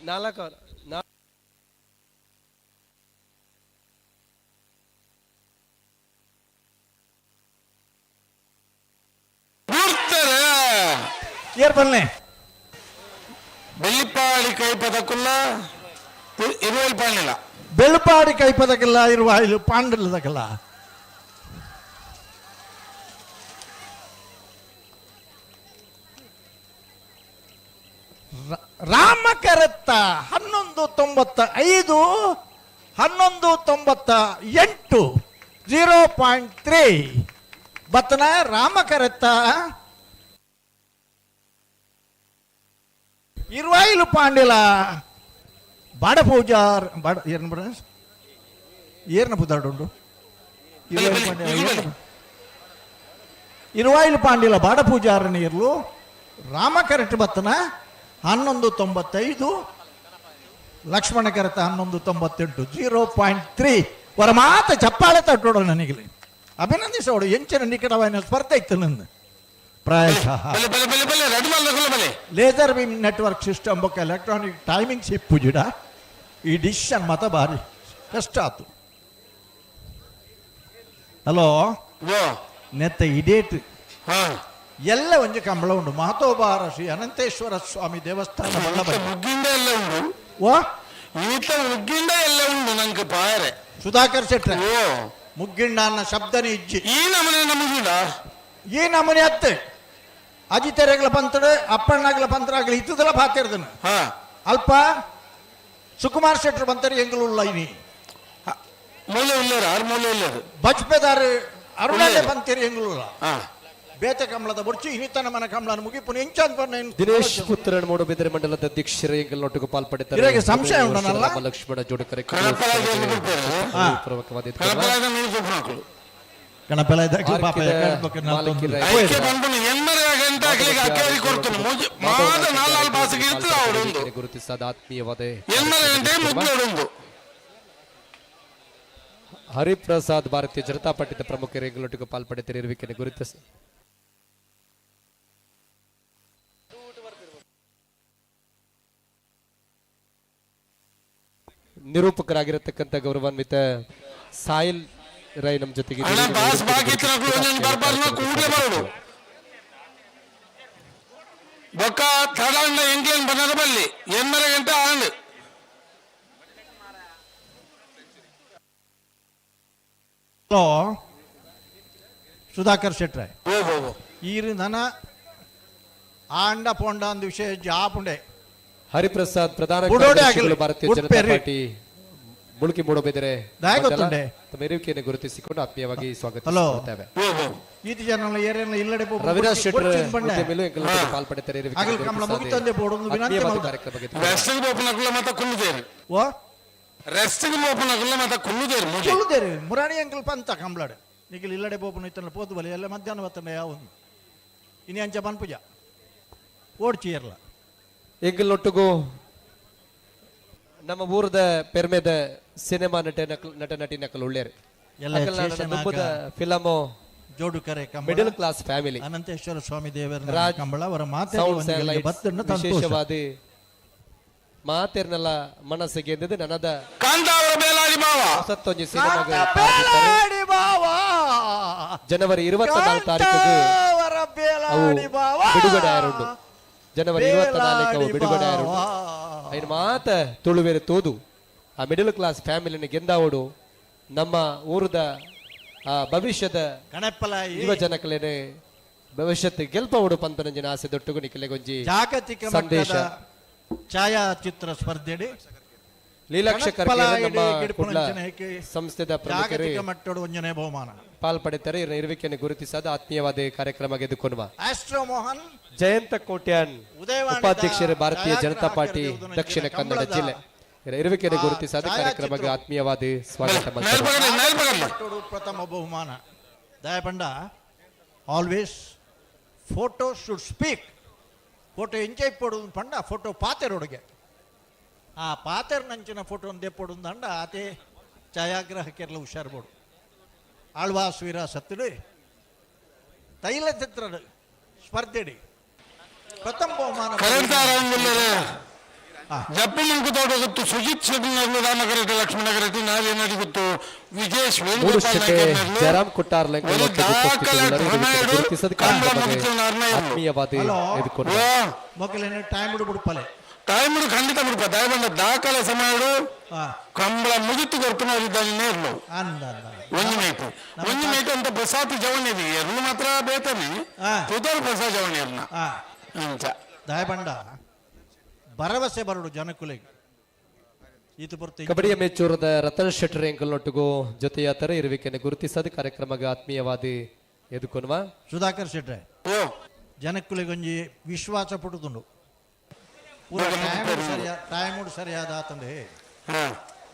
G: ನಾಲ್ಕು
A: ಬಿಡ್ತಾರೆ
K: ಏರ್ ಬಲ್ಲೆ
A: ಬೆಳ್ಳಿಪಾಡಿ ಕೈಪದಕ್ಕುಲ್ಲ ಇರುವಲ್ಲಿ ಪಾಣಿಲ್ಲ
K: ಬೆಳ್ಪಾಡಿ ಕೈಪದಕ್ಕೆಲ್ಲ ಇರುವ ಇಲ್ಲಿ ಪಾಂಡಲದಕ್ಕೆಲ್ಲ ರಾಮಕರತ್ತ 11.95 11.98 0.3 ಬತ್ತನ ರಾಮಕರತ್ತ ಇರುವಾಯಿಲು ಪಾಂಡಿಲ ಬಾಡ ಪೂಜಾರ್ ಬಾಡ ಏರ್ನ ಬಡ ಏರ್ನ ಪುದಾಡುಂಡು ಇರುವಾಯಿಲು ಪಾಂಡಿಲ ಬಾಡ ಪೂಜಾರ ನೀರ್ಲು ರಾಮಕರೆಟ್ ಬತ್ತನ 11.95 ಲಕ್ಷ್ಮಣ ಕರೆತ 11.98 0.3 ವರ ಮಾತ ಚಪ್ಪಾಳೆ ತಟ್ಟೋಡು ನನಗೆ ಅಭಿನಂದಿಸೋಡು ಎಂಚಿನ ನಿಕಟವಾಯಿನ ಸ್ಪರ್ಧೆ ಇತ್ತು ನನ್ನ ಪ್ರಾಯಶಃ laser beam network system ಬೊಕ್ಕ ಎಲೆಕ್ಟ್ರಾನಿಕ್ ಟೈಮಿಂಗ್ ಇಪ್ಪುಜಿಡ ಈ ಡಿಸಿಷನ್ ಮತ ಭಾರಿ ಕಷ್ಟ ಆತು. ಹಲೋ ನೆತ್ತ ಇಡೇಟ್ ಎಲ್ಲ ಒಂಜಿ ಕಂಬಳ ಉಂಡು ಮಹತೋಬಾರ ಶ್ರೀ ಅನಂತೇಶ್ವರ ಸ್ವಾಮಿ ದೇವಸ್ಥಾನ
A: ಮುಗ್ಗಿಂಡ ಎಲ್ಲ ಉಂಡು
K: ಓ
A: ಈತ ಮುಗ್ಗಿಂಡ ಎಲ್ಲ ಉಂಡು ನಂಗೆ ಪಾಯರೆ
K: ಸುಧಾಕರ್ ಶೆಟ್ರೆ ಮುಗ್ಗಿಂಡ ಅನ್ನ ಶಬ್ದನೇ ಇಜ್ಜಿ
A: ಈ ನಮನೆ ನಮಗಿಂಡ
K: ಈ ನಮನೆ ಅತ್ತೆ ಅಜಿತೆರೆಗಳ ಪಂತಡು ಅಪ್ಪಣ್ಣಾಗಲ ಪಂತರಾಗಲಿ ಇತ್ತದಲ್ಲ ಪಾತಿರ್ದನ ಅಲ್ಪ ಸುಕುಮಾರ್ ಶೆಟ್ಟರು ಬಂತಾರೆ ಎಂಗಲುಳ್ಳ ಇನಿ
A: ಮೂಲೆ ಉಳ್ಳರು ಆರು ಮೂಲೆ ಉಳ್ಳರು
K: ಬಜ್ಪೆದಾರು ಅರುಣಾಲೆ ಬಂತೀರಿ ಎಂಗಲುಳ್ಳ ಬೇತೆ ಕಂಬಳದ ಬೊಡ್ಚಿ ಇನಿತನ ಮನ ಕಂಬಳನ ಮುಗಿಪುನ ಎಂಚಾನ್ ಪನ್ನ
G: ದಿನೇಶ್ ಪುತ್ರನ್ ಮೂಡುಬಿದಿರೆ ಮಂಡಲದ ಅಧ್ಯಕ್ಷರು ಎಂಕಲ್ನೊಟ್ಟಿಗೆ ಪಾಲ್ಪಡಿದ್ದಾರೆ.
K: ಇರೆಗೆ ಸಂಶಯ ಉಂಡನಲ್ಲ?
G: ರಾಮ ಲಕ್ಷ್ಮಣ ಜೋಡುಕರೆ ಪ್ರಮುಖವಾದ ಗುರುತಿಸಾದ ಆತ್ಮೀಯವಾದ ಹರಿಪ್ರಸಾದ್ ಭಾರತೀಯ ಜನತಾ ಪಾರ್ಟಿದ ಪ್ರಮುಖರು ಎಂಗಳೊಟ್ಟಿಗೆ ಪಾಲ್ಪಡೆತಿರುವಿಕೆಯನ್ನು ಗುರುತಿಸ ನಿರೂಪಕರಾಗಿರತಕ್ಕಂಥ ಗೌರವಾನ್ವಿತ ಸಾಯಿಲ್ ರೈ ನಮ್ಮ ಜೊತೆಗೆ
A: ಬೊಕ್ಕ ತಡಂಡ ಎಂಕ್ಲೆನ್ ಬನ್ನದ ಬಲ್ಲಿ ಎನ್ಮರೆ ಗಂಟೆ ಆಂಡ್.
K: ಹಲೋ ಸುಧಾಕರ್ ಶೆಟ್ರೆ, ಈರು ನನ ಆಂಡ ಪೋಂಡ ಅಂದ್ ವಿಷಯ ಜಾಪುಂಡೆ.
G: ಹರಿಪ್ರಸಾದ್ ಪ್ರಧಾನ
K: ಬುಡೋಡೆ
G: ಕಾರ್ಯದರ್ಶಿಗಳು
K: ಆಗಲಿ.
G: ಭಾರತೀಯ ಜನತಾ
K: ಉಡ್ಪೇರಿ.
G: ಪಾರ್ಟಿ ಮುಳುಕಿ ಮೂಡಬಿದರೆ
K: ದಾಯ ಗೊತ್ತುಂಡೆ?
G: ತಮ್ಮ ಇರುವಿಕೆಯನ್ನು ಗುರುತಿಸಿಕೊಂಡು ಆತ್ಮೀಯವಾಗಿ
K: ಹಲೋ
G: ಸ್ವಾಗತಿಸುತ್ತೇವೆ.
K: ಈತಿ ಜನ ಏರೇನ ಇಲ್ಲಡೆ ಪೋ
G: ರವಿರಾಜ್ ಶೆಟ್ಟರ್
K: ಬೊಡ್ಚಿನ್ ಬಂಡೆ.
G: ಉದ್ಯಮಿಲು ಎಂಕಲ್ನೊಟ್ಟಿಗೆ ಪಾಲ್ಪಡೆತಾರೆ ಇರುವಿಕೆಯನ್ನು
K: ಅಗಲ್ ಕಂಬಳ
G: ಗುರುತಿಸಾದೆ
K: ಮುಗಿತಂದೆ ಬೋಡೊಂದು ವಿನಂತಿ
G: ಆತ್ಮೀಯವಾದ
K: ಮಲ್ದ.
G: ಕಾರ್ಯಕ್ರಮಕ್ಕೆ
A: ರೆಸ್ಟಿಗೆ ಪೋಪನಕುಲ್ಲ ಮತ್ತ ಕುಲ್ಲುದೇರು.
K: ಓ
A: ರೆಸ್ಟಿಗೆ ಪೋಪನಕುಲ್ಲ ಮತ್ತ ಕುಲ್ಲುದೇರು ಮುಗಿ.
K: ಕುಲ್ಲುದೇರು ಮುರಾಣಿ ಅಂಕಲ್ ಪಂತ ಕಂಬಳಡ್ ನಿಖಿಲ್ ಇಲ್ಲಡೆ ಪೋಪನ ಇತ್ತನ ಪೋತು ಬಲಿ ಎಲ್ಲ ಮಧ್ಯಾಹ್ನ ಬತ್ತಂಡ ಯಾವೊಂದು ಇನಿ ಅಂಚ ಪನ್ಪುಜ ಓಡ್ಚಿ ಇರ್ಲ.
G: ಎಂಕಲ್ನೊಟ್ಟಿಗೂ ನಮ್ಮ ಊರದ ಪೆರ್ಮೆದ ಸಿನಿಮಾ ನಟ ನಟ ನಟಿ ನಕಲು ಉಳ್ಳೇರು.
K: ಎಲ್ಲ
G: ದುಂಬುದ film
K: Jodukere Kambala,
G: middle class family
K: Ananteshwara Swami ದೇವರ
G: ರಾಜ್
K: ಕಂಬಳ ಅವರ ಮಾತೆ
G: ಸೌಂಡ್ಸ್ ಅಂಡ್ ಲೈಟ್ಸ್
K: ಬತ್ತನ್ನು ಸಂತೋಷ.
G: ವಿಶೇಷವಾದ ಮಾತೇರ್ನೆಲ್ಲ ಮನಸ್ಸಿಗೆ ಎಂದಿದ್ದು ನನದ
A: ಕಾಂತಾವರ ಬೇಲಾಡಿ ಬಾವ
G: ಹೊಸತ್ತೊಂಜಿ ಸಿನಿಮಾಗೆ
K: ಬೇಲಾಡಿ ಬಾವ
G: ಜನವರಿ 24 ತಾರೀಕಿಗೆ
K: ಕಾಂತಾವರ
G: ಅವು
K: ಬೇಲಾಡಿ ಬಾವ
G: ಬಿಡುಗಡೆ ಆರುಂಡು. ಜನವರಿ 24 ಅವು
K: ಬೇಲಾಡಿ
G: ಬಿಡುಗಡೆ ಆರುಂಡು.
K: ಬಾವ.
G: ಐನ್ ಮಾತ ತುಳುವೇರು ತೋದು ಆ ಮಿಡಲ್ ಕ್ಲಾಸ್ ಫ್ಯಾಮಿಲಿನ ಗೆಂದಾವಡು ನಮ್ಮ ಊರದ ಆ ಭವಿಷ್ಯದ
K: ಕಣಪ್ಪಲಾಯಿ
G: ಯುವ ಜನಕಲೇನೆ ಭವಿಷ್ಯತ್ ಗೆಲ್ಪವಡು ಪಂಪನಂಜಿನ ಆಸೆ ದೊಟ್ಟುಗು ನಿಖಿಲೆಗೊಂಜಿ
K: ಜಾಗತಿಕ
G: ಸಂದೇಶ.
K: ಮಟ್ಟದ ಛಾಯಾಚಿತ್ರ ಸ್ಪರ್ಧೆಡಿ
G: ಲೀಲಾಕ್ಷ ಖರ್ಗೆ ನಮ್ಮ
K: ಕಣಪ್ಪಲಾಯಿಡೆ
G: ಕುಡ್ಲ
K: ಗಿಡ್ಪುನಂಚಿನ
G: ಸಂಸ್ಥೆದ ಪ್ರಮುಖರು
K: ಜಾಗತಿಕ ಮಟ್ಟದ ಒಂಜನೇ ಬಹುಮಾನ
G: ಪಾಲ್ಪಡೆತಾರೆ. ಇರುವಿಕೆಯನ್ನು ಗುರುತಿಸಾದ ಆತ್ಮೀಯವಾದ ಕಾರ್ಯಕ್ರಮ ಗೆದ್ದುಕೊನುವ
K: ಆಸ್ಟ್ರೋ ಮೋಹನ್
G: ಜಯಂತ ಕೋಟ್ಯಾನ್
K: ಉದಯವಾಣಿದ
G: ಉಪಾಧ್ಯಕ್ಷರು ಭಾರತೀಯ ಜನತಾ ಪಾರ್ಟಿ
K: ಛಾಯಾಗ್ರಾಹಕರ
G: ದಕ್ಷಿಣ ಕನ್ನಡ
K: ಕಂಬಳದ
G: ಜಿಲ್ಲೆ ಇರುವಿಕೆಯನ್ನು ಗುರುತಿಸಾದ
K: ಛಾಯಾಚಿತ್ರ
G: ಕಾರ್ಯಕ್ರಮಕ್ಕೆ ಆತ್ಮೀಯವಾದ ಸ್ವಾಗತ ಮಾಡ್ತಾರೆ.
K: ಮಟ್ಟೋಡು ಪ್ರಥಮ ಬಹುಮಾನ ದಯಪಂಡ always photo should speak. Photo enjoy ಪೋಡು ಪಂಡ ಫೋಟೋ ಪಾತೆರೊಡುಗೆ ಆ ಪಾತೆರ್ ನಂಚಿನ ಫೋಟೋ ದೆಪ್ಪೊಡು ಅಂಡ ಆತೆ ಛಾಯಾಗ್ರಾಹಕೆರ್ಲ ಹುಷಾರ್ ಬೋಡು. ಆಳ್ವಾಸ್ ವೀರ ಸತ್ತುಡು ತೈಲ ಚಿತ್ರ ಸ್ಪರ್ಧೆಡಿ ಪ್ರಥಮ ಬಹುಮಾನ
A: ಜಪ್ಪು ಮಂಕುತೋಟ ಗೊತ್ತು ಸುಜಿತ್ ಶೆಟ್ಟಿನರ್ಲು ರಾಮಕರೆಟ್ಟಿ ಲಕ್ಷ್ಮಣ ಕರೆಟ್ಟಿ ನಾವೇನಡಿ ಗೊತ್ತು ವಿಜೇಶ್
G: ಮೂರು
A: ವೇಣುಗೋಪಾಲ್
G: ಶೆಟ್ಟೆ
A: ನಾಯ್ಕರ್ನರ್ಲು.
G: ಜಯರಾಮ್ ಕುಟ್ಟಾರ್
A: ಒಂದು ದಾಖಲೆ ಕ್ರಮೇಣ
G: ಗುರುತಿಸದ
A: ಕಂಬಳ
G: ಕಾರ್ಯಕ್ರಮಕ್ಕೆ
A: ಮುಗಿಸಿದ ಅರ್ಣಯ್ಯರು.
G: ಆತ್ಮೀಯವಾದ
K: ಹಲೋ.
G: ಎದುರ್ಕೊಂಡು
K: ಮೊಕಲೇನೆ ಟೈಮ್ ಬಿಡ್ಪಲೆ
A: ಟೈಮ್ ಖಂಡಿತ ಬಿಡ್ಪ ದಯಬಂದ ದಾಖಲೆ ಸಮಯಡು ಕಂಬಳ ಮುಗಿತು ಕೊರ್ಪುನವರಿದ್ದಾನೆ ನೇರ್ಲು.
K: ಅಂದ ಅಂದ.
A: ಒಂಜಿ ಮೇಟು ಒಂಜಿ ಮೇಟು ಅಂತ ಪ್ರಸಾದ್ ಜವಣಿರಿ ಎರ್ಲು ಮಾತ್ರ ಬೇತನೆ ಪುದರ್ ಪ್ರಸಾದ್ ಜವಣಿಯರ್ನ ಅಂಚ
K: ದಯಬಂಡ ಭರವಸೆ ಬರಡು ಜನಕುಲೆಗೆ ಈತ ಪೊರ್ತು
G: ಕಬಡ್ಡಿಯ ಮೇಚೂರದ ರತನ್ ಶೆಟ್ಟರ್ ಎಂಕಲ್ನೊಟ್ಟಿಗೂ ಜೊತೆಯಾತರ ಇರುವಿಕೆಯನ್ನು ಗುರುತಿಸದ ಕಾರ್ಯಕ್ರಮಕ್ಕೆ ಆತ್ಮೀಯವಾದಿ ಎದುಕೊನುವ
K: ಸುಧಾಕರ್ ಶೆಟ್ರೆ ಜನಕ್ಕುಲೆಗೊಂಜಿ ವಿಶ್ವಾಸ ಪುಟ್ಟುದುಂಡು ಪೂರ ಟೈಮುಡು ಸರಿಯಾ ಟೈಮುಡು ಸರಿಯಾದ ಆತಂದೆ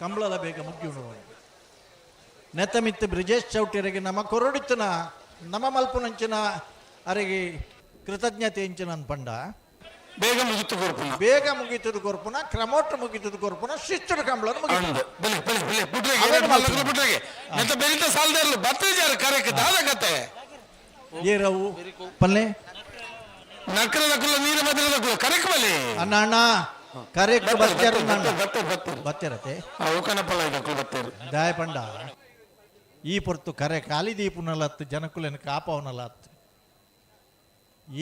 K: ಕಂಬಳಲ ಬೇಗ ಮುಗ್ಗಿಯುಂಡು ನೆತ್ತಮಿತ್ತು ಬ್ರಿಜೇಶ್ ಚೌಟಿಯರಿಗೆ ನಮ್ಮ ಕೊರಡಿತ್ತನ ನಮ್ಮ ಮಲ್ಪುನಂಚಿನ ಅರೆಗೆ ಕೃತಜ್ಞತೆ ಇಂಚಿನ ಪಂಡ
A: ಬೇಗ ಮುಗಿತು ಕೊರ್ಪುನ
K: ಬೇಗ ಮುಗಿತದ ಕೊರ್ಪುನ ಕ್ರಮೋಟ್ ಮುಗಿತದ ಕೊರ್ಪುನ ಶಿಸ್ತುಡು ಕಂಬಳನ ಮುಗಿತು
A: ಬಲೆ ಬಲೆ ಬಲೆ ಪುಟ್ರೆಗೆ
K: ಅವೇನು
A: ಎರಡು
K: ಮಲ್ಪುನ?
A: ಪುಟ್ರೆಗೆ ನೆತ್ತ ಬೆರಿತ ಸಾಲದರ್ಲು ಬತ್ತೇಜಾರ ಕರೆಕ್ ದಾದ ಕತೆ
K: ಏರವು ಪಲ್ಲೆ
A: ನಕ್ರ ದಕ್ಕುಲ ನೀರ ಮದ್ರ ದಕ್ಕುಲ ಕರೆಕ್ ಬಲೆ
K: ಅಣ್ಣ ಅಣ್ಣ ಕರೆಕ್ಟ್ ಬತ್ತೇರು
A: ಬತ್ತೇರು ಬತ್ತೇರು
K: ಬತ್ತೇರತೆ
A: ಅವು ಕನಪಲ ದಕ್ಕುಲ ಬತ್ತೇರು
K: ದಾಯ ಪಂಡ ಈ ಪೊರ್ತು ಕರೆ ಖಾಲಿ ದೀಪುನಲತ್ತು ಜನಕುಲೆನ ಕಾಪವನಲತ್ತು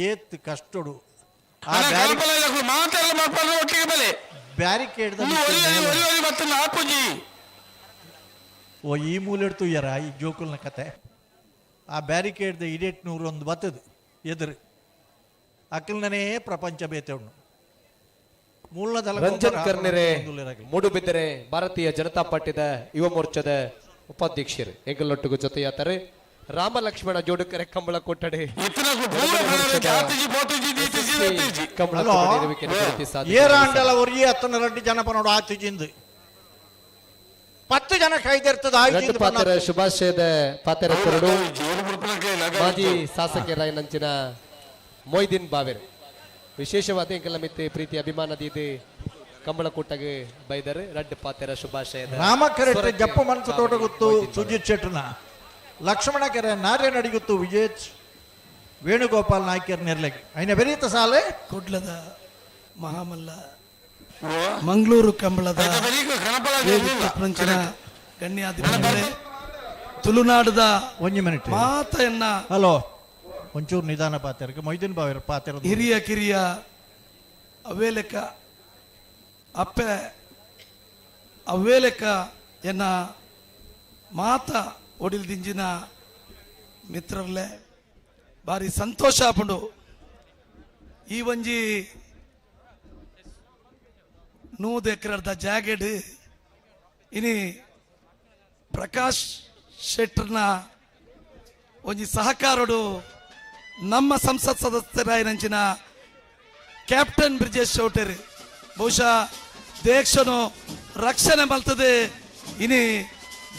K: ಏತ್ ಕಷ್ಟೊಡು ಆ
A: ಅಣ್ಣ, ಕನಪಲ ದಕ್ಕುಲ ಮಾತೆಲ್ಲ ಮಕ್ಕಳು ಒಟ್ಟಿಗೆ ಬಲೆ
K: ಬ್ಯಾರಿಕೇಡ್
A: ಇನ್ನು ಒರಿ ಒರಿ ಒರಿ ಒರಿ ಬತ್ತನ ಆಪುಜಿ
K: ಓ ಈ ಮೂಲೆಡ್ತು ಯಾರ ಈ ಜೋಕುಲ್ನ ಕತೆ ಆ ಬ್ಯಾರಿಕೇಡ್ ಇಡೇಟ್ ನೂರು ಒಂದು ಬತ್ತದು ಎದುರು ಅಕ್ಕಲ್ನೇ ಪ್ರಪಂಚ ಬೇತೆ ಉಂಡು ಮೂಲದ
G: ರಂಜನ್ ಕರ್ನೆರೆ ಮೂಡುಬಿದಿರೆ ಭಾರತೀಯ ಜನತಾ ಪಾರ್ಟಿದ ಯುವ ಮೋರ್ಚಾದ ಉಪಾಧ್ಯಕ್ಷರು ಎಂಗಲೊಟ್ಟಿಗೂ ಜೊತೆಯಾತಾರೆ. Rama Lakshmana Jodukare Kambala ಕೊಟ್ಟಡೆ Kambala
K: ಏರಾಂಡಲ ಒರಿಯೇ ಅತ್ತನ Reddy ಜನ ಪನೋಡು ಆತಿಜಿಂದು 10 ಜನ ಕೈದೆರ್ತದ
G: ಪಾತ್ರ ಶುಭಾಶಯದ ಪಾತ್ರ ಕೊರಡು ಮಾಜಿ ಶಾಸಕರಾಯನಂಚಿನ ಮೊಯ್ದೀನ್ ಬಾವೇರ್ ವಿಶೇಷವಾದ ಎಂಕಲ ಮಿತ್ತೆ ಪ್ರೀತಿ ಅಭಿಮಾನದ ಇದೆ ಕಂಬಳ ಕೂಟಗೆ ಬೈದರು ರಡ್ಡು ಪಾತ್ರ ಶುಭಾಶಯದ
K: ರಾಮಕೆರೆ ಜಪ್ಪು ಮನಸ್ಸು ತೋಟಗುತ್ತು ಸುಜಿತ್ ಶೆಟ್ಟನ ಲಕ್ಷ್ಮಣ ಕೆರೆ ನಾರ್ಯ ನಡಿಗುತ್ತು ವಿಜೇತ್ ವೇಣುಗೋಪಾಲ್ ನಾಯ್ಕರ್ ನಿರ್ಲೆಗ್ ಐನ ಬೆರೀತ ಸಾಲೆ
S: ಕುಡ್ಲದ ಮಹಾಮಲ್ಲ ಮಂಗಳೂರು ಕಂಬಳದ ಗಣ್ಯಾಧಿಪತಿಗಳೇ ತುಳುನಾಡದ
K: ಒಂಜಿ ಮಿನಿಟ್
S: ಮಾತೆಯನ್ನ
K: ಹಲೋ ಒಂಚೂರು ನಿಧಾನ ಪಾತ್ರ ಮೊಯ್ದೀನ್ ಬಾವೇರ್ ಪಾತ್ರ
S: ಹಿರಿಯ ಕಿರಿಯ ಅವೇಲೆಕ್ಕ ಅಪ್ಪೆ ಅವೇಲೆಕ್ಕ ಎನ್ನ ಮಾತ ಒಡಿಲ್ದಿಂಜಿನ ಮಿತ್ರರ್ಲೆ ಭಾರಿ ಸಂತೋಷ ಆಪುಂಡು. ಈ ಒಂಜಿ 100 ಎಕರೆದ ಜಾಗೆಡ್ ಇನಿ ಪ್ರಕಾಶ್ ಶೆಟ್ಟರ್ನ ಒಂಜಿ ಸಹಕಾರಡು ನಮ್ಮ ಸಂಸತ್ ಸದಸ್ಯರಾಯನಂಚಿನ ಕ್ಯಾಪ್ಟನ್ ಬ್ರಿಜೇಶ್ ಚೌಟರಿ ಬಹುಶಃ ದೇಶನು ರಕ್ಷಣೆ ಮಲ್ತದೆ ಇನಿ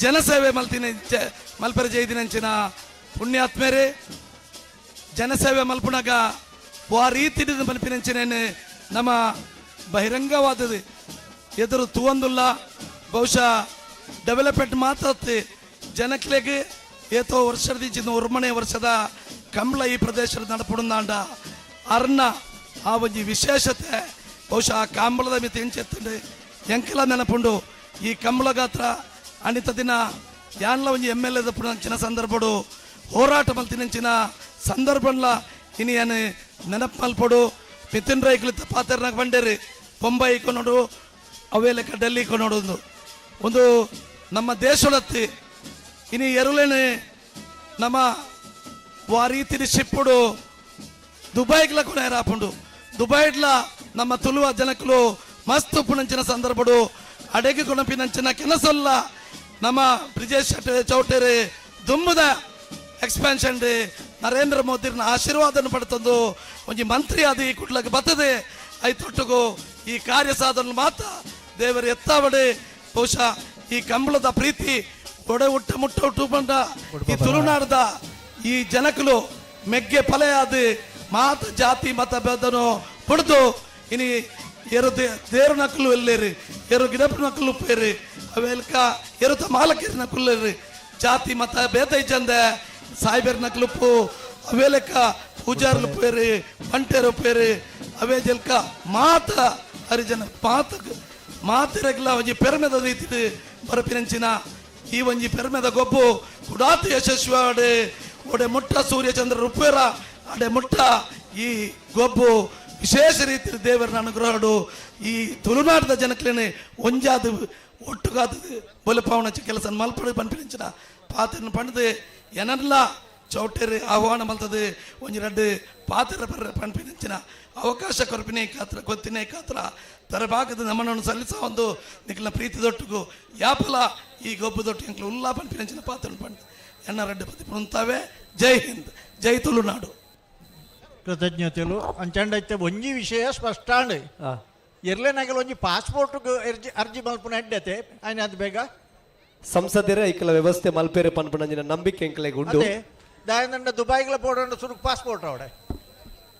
S: ಜನಸೇವೆ ಮಲ್ತಿನ ಮಲ್ಪರ ಜೈದಿನಂಚಿನ ಪುಣ್ಯಾತ್ಮೇರೆ ಜನಸೇವೆ ಮಲ್ಪುಣಗ ಆ ರೀತಿ ಮಲ್ಪಿನಂಚಿನ ನಮ್ಮ ಬಹಿರಂಗವಾದದ್ದು ಎದುರು ತುವಂದುಲ್ಲ. ಬಹುಶಃ ಡೆವಲಪ್ಮೆಂಟ್ ಮಾತ್ರ ಜನಕ್ಲೆಗೆ ಏತೋ ವರ್ಷದ ಒರ್ಮನೆ ವರ್ಷದ ಕಂಬಳ ಈ ಪ್ರದೇಶದ ನಡಪುಡುಂದಾಂಡ ಅರ್ನ ಆ ಒಂಜಿ ವಿಶೇಷತೆ ಬಹುಶಃ ಆ ಕಂಬಳದ ಮಿತಿ ಎಂಚೆತ್ತಂಡು ಎಂಕಲ ನೆನಪುಂಡು. ಈ ಕಂಬಳ ಗಾತ್ರ ಅನಿತ ದಿನ ಯಾನ್ಲ ಒಂಜಿ ಎಮ್ ಎಲ್ ಎ ಸಂದರ್ಭಡು ಹೋರಾಟ ಮಲ್ತಿನಂಚಿನ ಸಂದರ್ಭನ್ಲ ಇನಿ ಏನು ನೆನಪು ಮಲ್ಪಡು. ಮಿತಿನ್ ರೈಕ್ಲಿತ್ತ ಪಾತ್ರನಾಗ ಬಂಡೇರಿ ಬೊಂಬೈ ಕೊನೋಡು ಅವೇ ಲೆಕ್ಕ ಡೆಲ್ಲಿ ಕೊನೋಡು ಒಂದು ನಮ್ಮ ದೇಶೊಳತ್ತಿ ಇನಿ ಎರುಲೇನೆ ನಮ್ಮ ಆ ರೀತಿ ಶಿಪ್ಪುಡು ದುಬೈಗ್ಲ ಕೊನೆಯರಾಪುಂಡು. ದುಬೈಡ್ಲ ನಮ್ಮ ತುಳುವ ಜನಕ್ಕಲು ಮಸ್ತ್ ಉಪ್ಪುನಂಚಿನ ಸಂದರ್ಭಡು ಅಡೆಗೆ ಕೊಣಪಿನಂಚಿನ ಕೆಲಸಲ್ಲ ನಮ್ಮ ಬ್ರಿಜೇಶ್ ಚೌಟೇರಿ ದುಂಬುದ ಎಕ್ಸ್ಪ್ಯಾನ್ಷನ್ ನರೇಂದ್ರ ಮೋದಿನ ಆಶೀರ್ವಾದನ ಪಡೆತಂದು ಒಂಜಿ ಮಂತ್ರಿ ಆದ ಈ ಕುಡ್ಲಕ್ಕೆ ಬರ್ತದೆ. ಐತೊಟ್ಟಿಗೂ ಈ ಕಾರ್ಯ ಸಾಧನ ಮಾತ್ರ ದೇವರ ಎತ್ತಾವಡೆ ಬಹುಶಃ ಈ ಕಂಬಳದ ಪ್ರೀತಿ ಒಡೆ ಹುಟ್ಟ ಮುಟ್ಟ ಹುಟ್ಟು ಬಂದ ಈ ತುಳುನಾಡದ ಈ ಜನಕಲು ಮೆಗ್ಗೆ ಫಲೆಯಾದ ಮಾತ ಜಾತಿ ಮತ ಭೇದನು ಪಡೆದು ಇನಿ ಎರು ದೇರು ನಕಲು ಎಲ್ಲೇರಿ ಎರು ಗಿಡಪ್ಪ ನಕಲು ಪೇರಿ ಅವೆಲ್ಕ ಎರುತ ಮಾಲಕೇರಿ ನಕುಲ್ಲೇರಿ ಜಾತಿ ಮತ ಭೇದ ಇಜ್ಜಂದೆ ಸಾಯ್ಬೇರ್ ನಕಲುಪ್ಪು ಅವೇಲೆಕ್ಕ ಪೂಜಾರ್ಲು ಪೇರಿ ಬಂಟೇರು ಪೇರಿ ಅವೇ ಜಲ್ಕ ಮಾತ ಹರಿಜನ ಮಾತ ಮಾತಿರಗ್ಲ ಒಂಜಿ ಪೆರ್ಮೆದ ರೀತಿ ಬರಪಿನಂಚಿನ ಈ ಒಂಜಿ ಪೆರ್ಮೆದ ಗೊಬ್ಬು ಕುಡಾತ ಯಶಸ್ವಿ ಒಡೆ ಮುಟ್ಟ ಸೂರ್ಯಚಂದ್ರ ರುಪೇರ ಅಡೆ ಮುಟ್ಟ ಈ ಗೊಬ್ಬು ವಿಶೇಷ ರೀತಿಯ ದೇವರನ್ನ ಅನುಗ್ರಹಡು ಈ ತುಳುನಾಡದ ಜನಕ್ಲೇನೆ ಒಂಜಾದ ಒಟ್ಟುಗಾದ ಬೊಲಪಾವಣ ಕೆಲಸ ಮಲ್ಪಡು ಪನ್ಪಿನಂಚಿನ ಪಾತ್ರನ ಪಂಡದು ಎನಲ್ಲ ಚೌಟೇರಿ ಆಹ್ವಾನ ಮಲ್ತದೆ ಒಂಜಿ ರಡ್ಡು ಪಾತ್ರ ಪನ್ಪಿನಂಚಿನ ಅವಕಾಶ ಕೊರಪಿನೇ ಕಾತ್ರ ಗೊತ್ತಿನೇ ಕಾತ್ರ ತರಭಾಗದ ನಮನನ್ನು ಸಲ್ಲಿಸ ಒಂದು ನಿಖಿಲ ಪ್ರೀತಿ ದೊಟ್ಟುಗು ಯಾಪಲ ಈ ಗೊಬ್ಬು ದೊಟ್ಟು ಎಂಕ್ಲ ಉಲ್ಲಾ ಪನ್ಪಿನಂಚಿನ ಪಾತ್ರ ಪಂಡ ಎನ್ನ ರಡ್ಡು ಪತಿ ಪುಂತಾವೆ. ಜೈ ಹಿಂದ್, ಜೈ ತುಳುನಾಡು.
K: ಕೃತಜ್ಞತೆಲು ಅಂಚಂಡೈತೆ ಒಂಜಿ ವಿಷಯ ಸ್ಪಷ್ಟ ಎರ್ಲೆನಾಗಲ ಒಂಜಿ ಪಾಸ್ಪೋರ್ಟ್ ಅರ್ಜಿ ಅರ್ಜಿ ಮಲ್ಪುನ ಎಡ್ಡತೆ ಆಯ್ನ ಅದು ಬೇಗ
G: ಸಂಸದರ ಐಕಲ ವ್ಯವಸ್ಥೆ ಮಲ್ಪೇರೆ ಪನ್ಪುನಂಜಿನ ನಂಬಿಕೆ ಎಂಕ್ಲೆಗ್ ಉಂಡು.
K: ದಾಯನಂಡ ದುಬೈಗ್ಲ ಪೋಡಂಡ ಸುರುಕ್ ಪಾಸ್ಪೋರ್ಟ್ ಅವಡೆ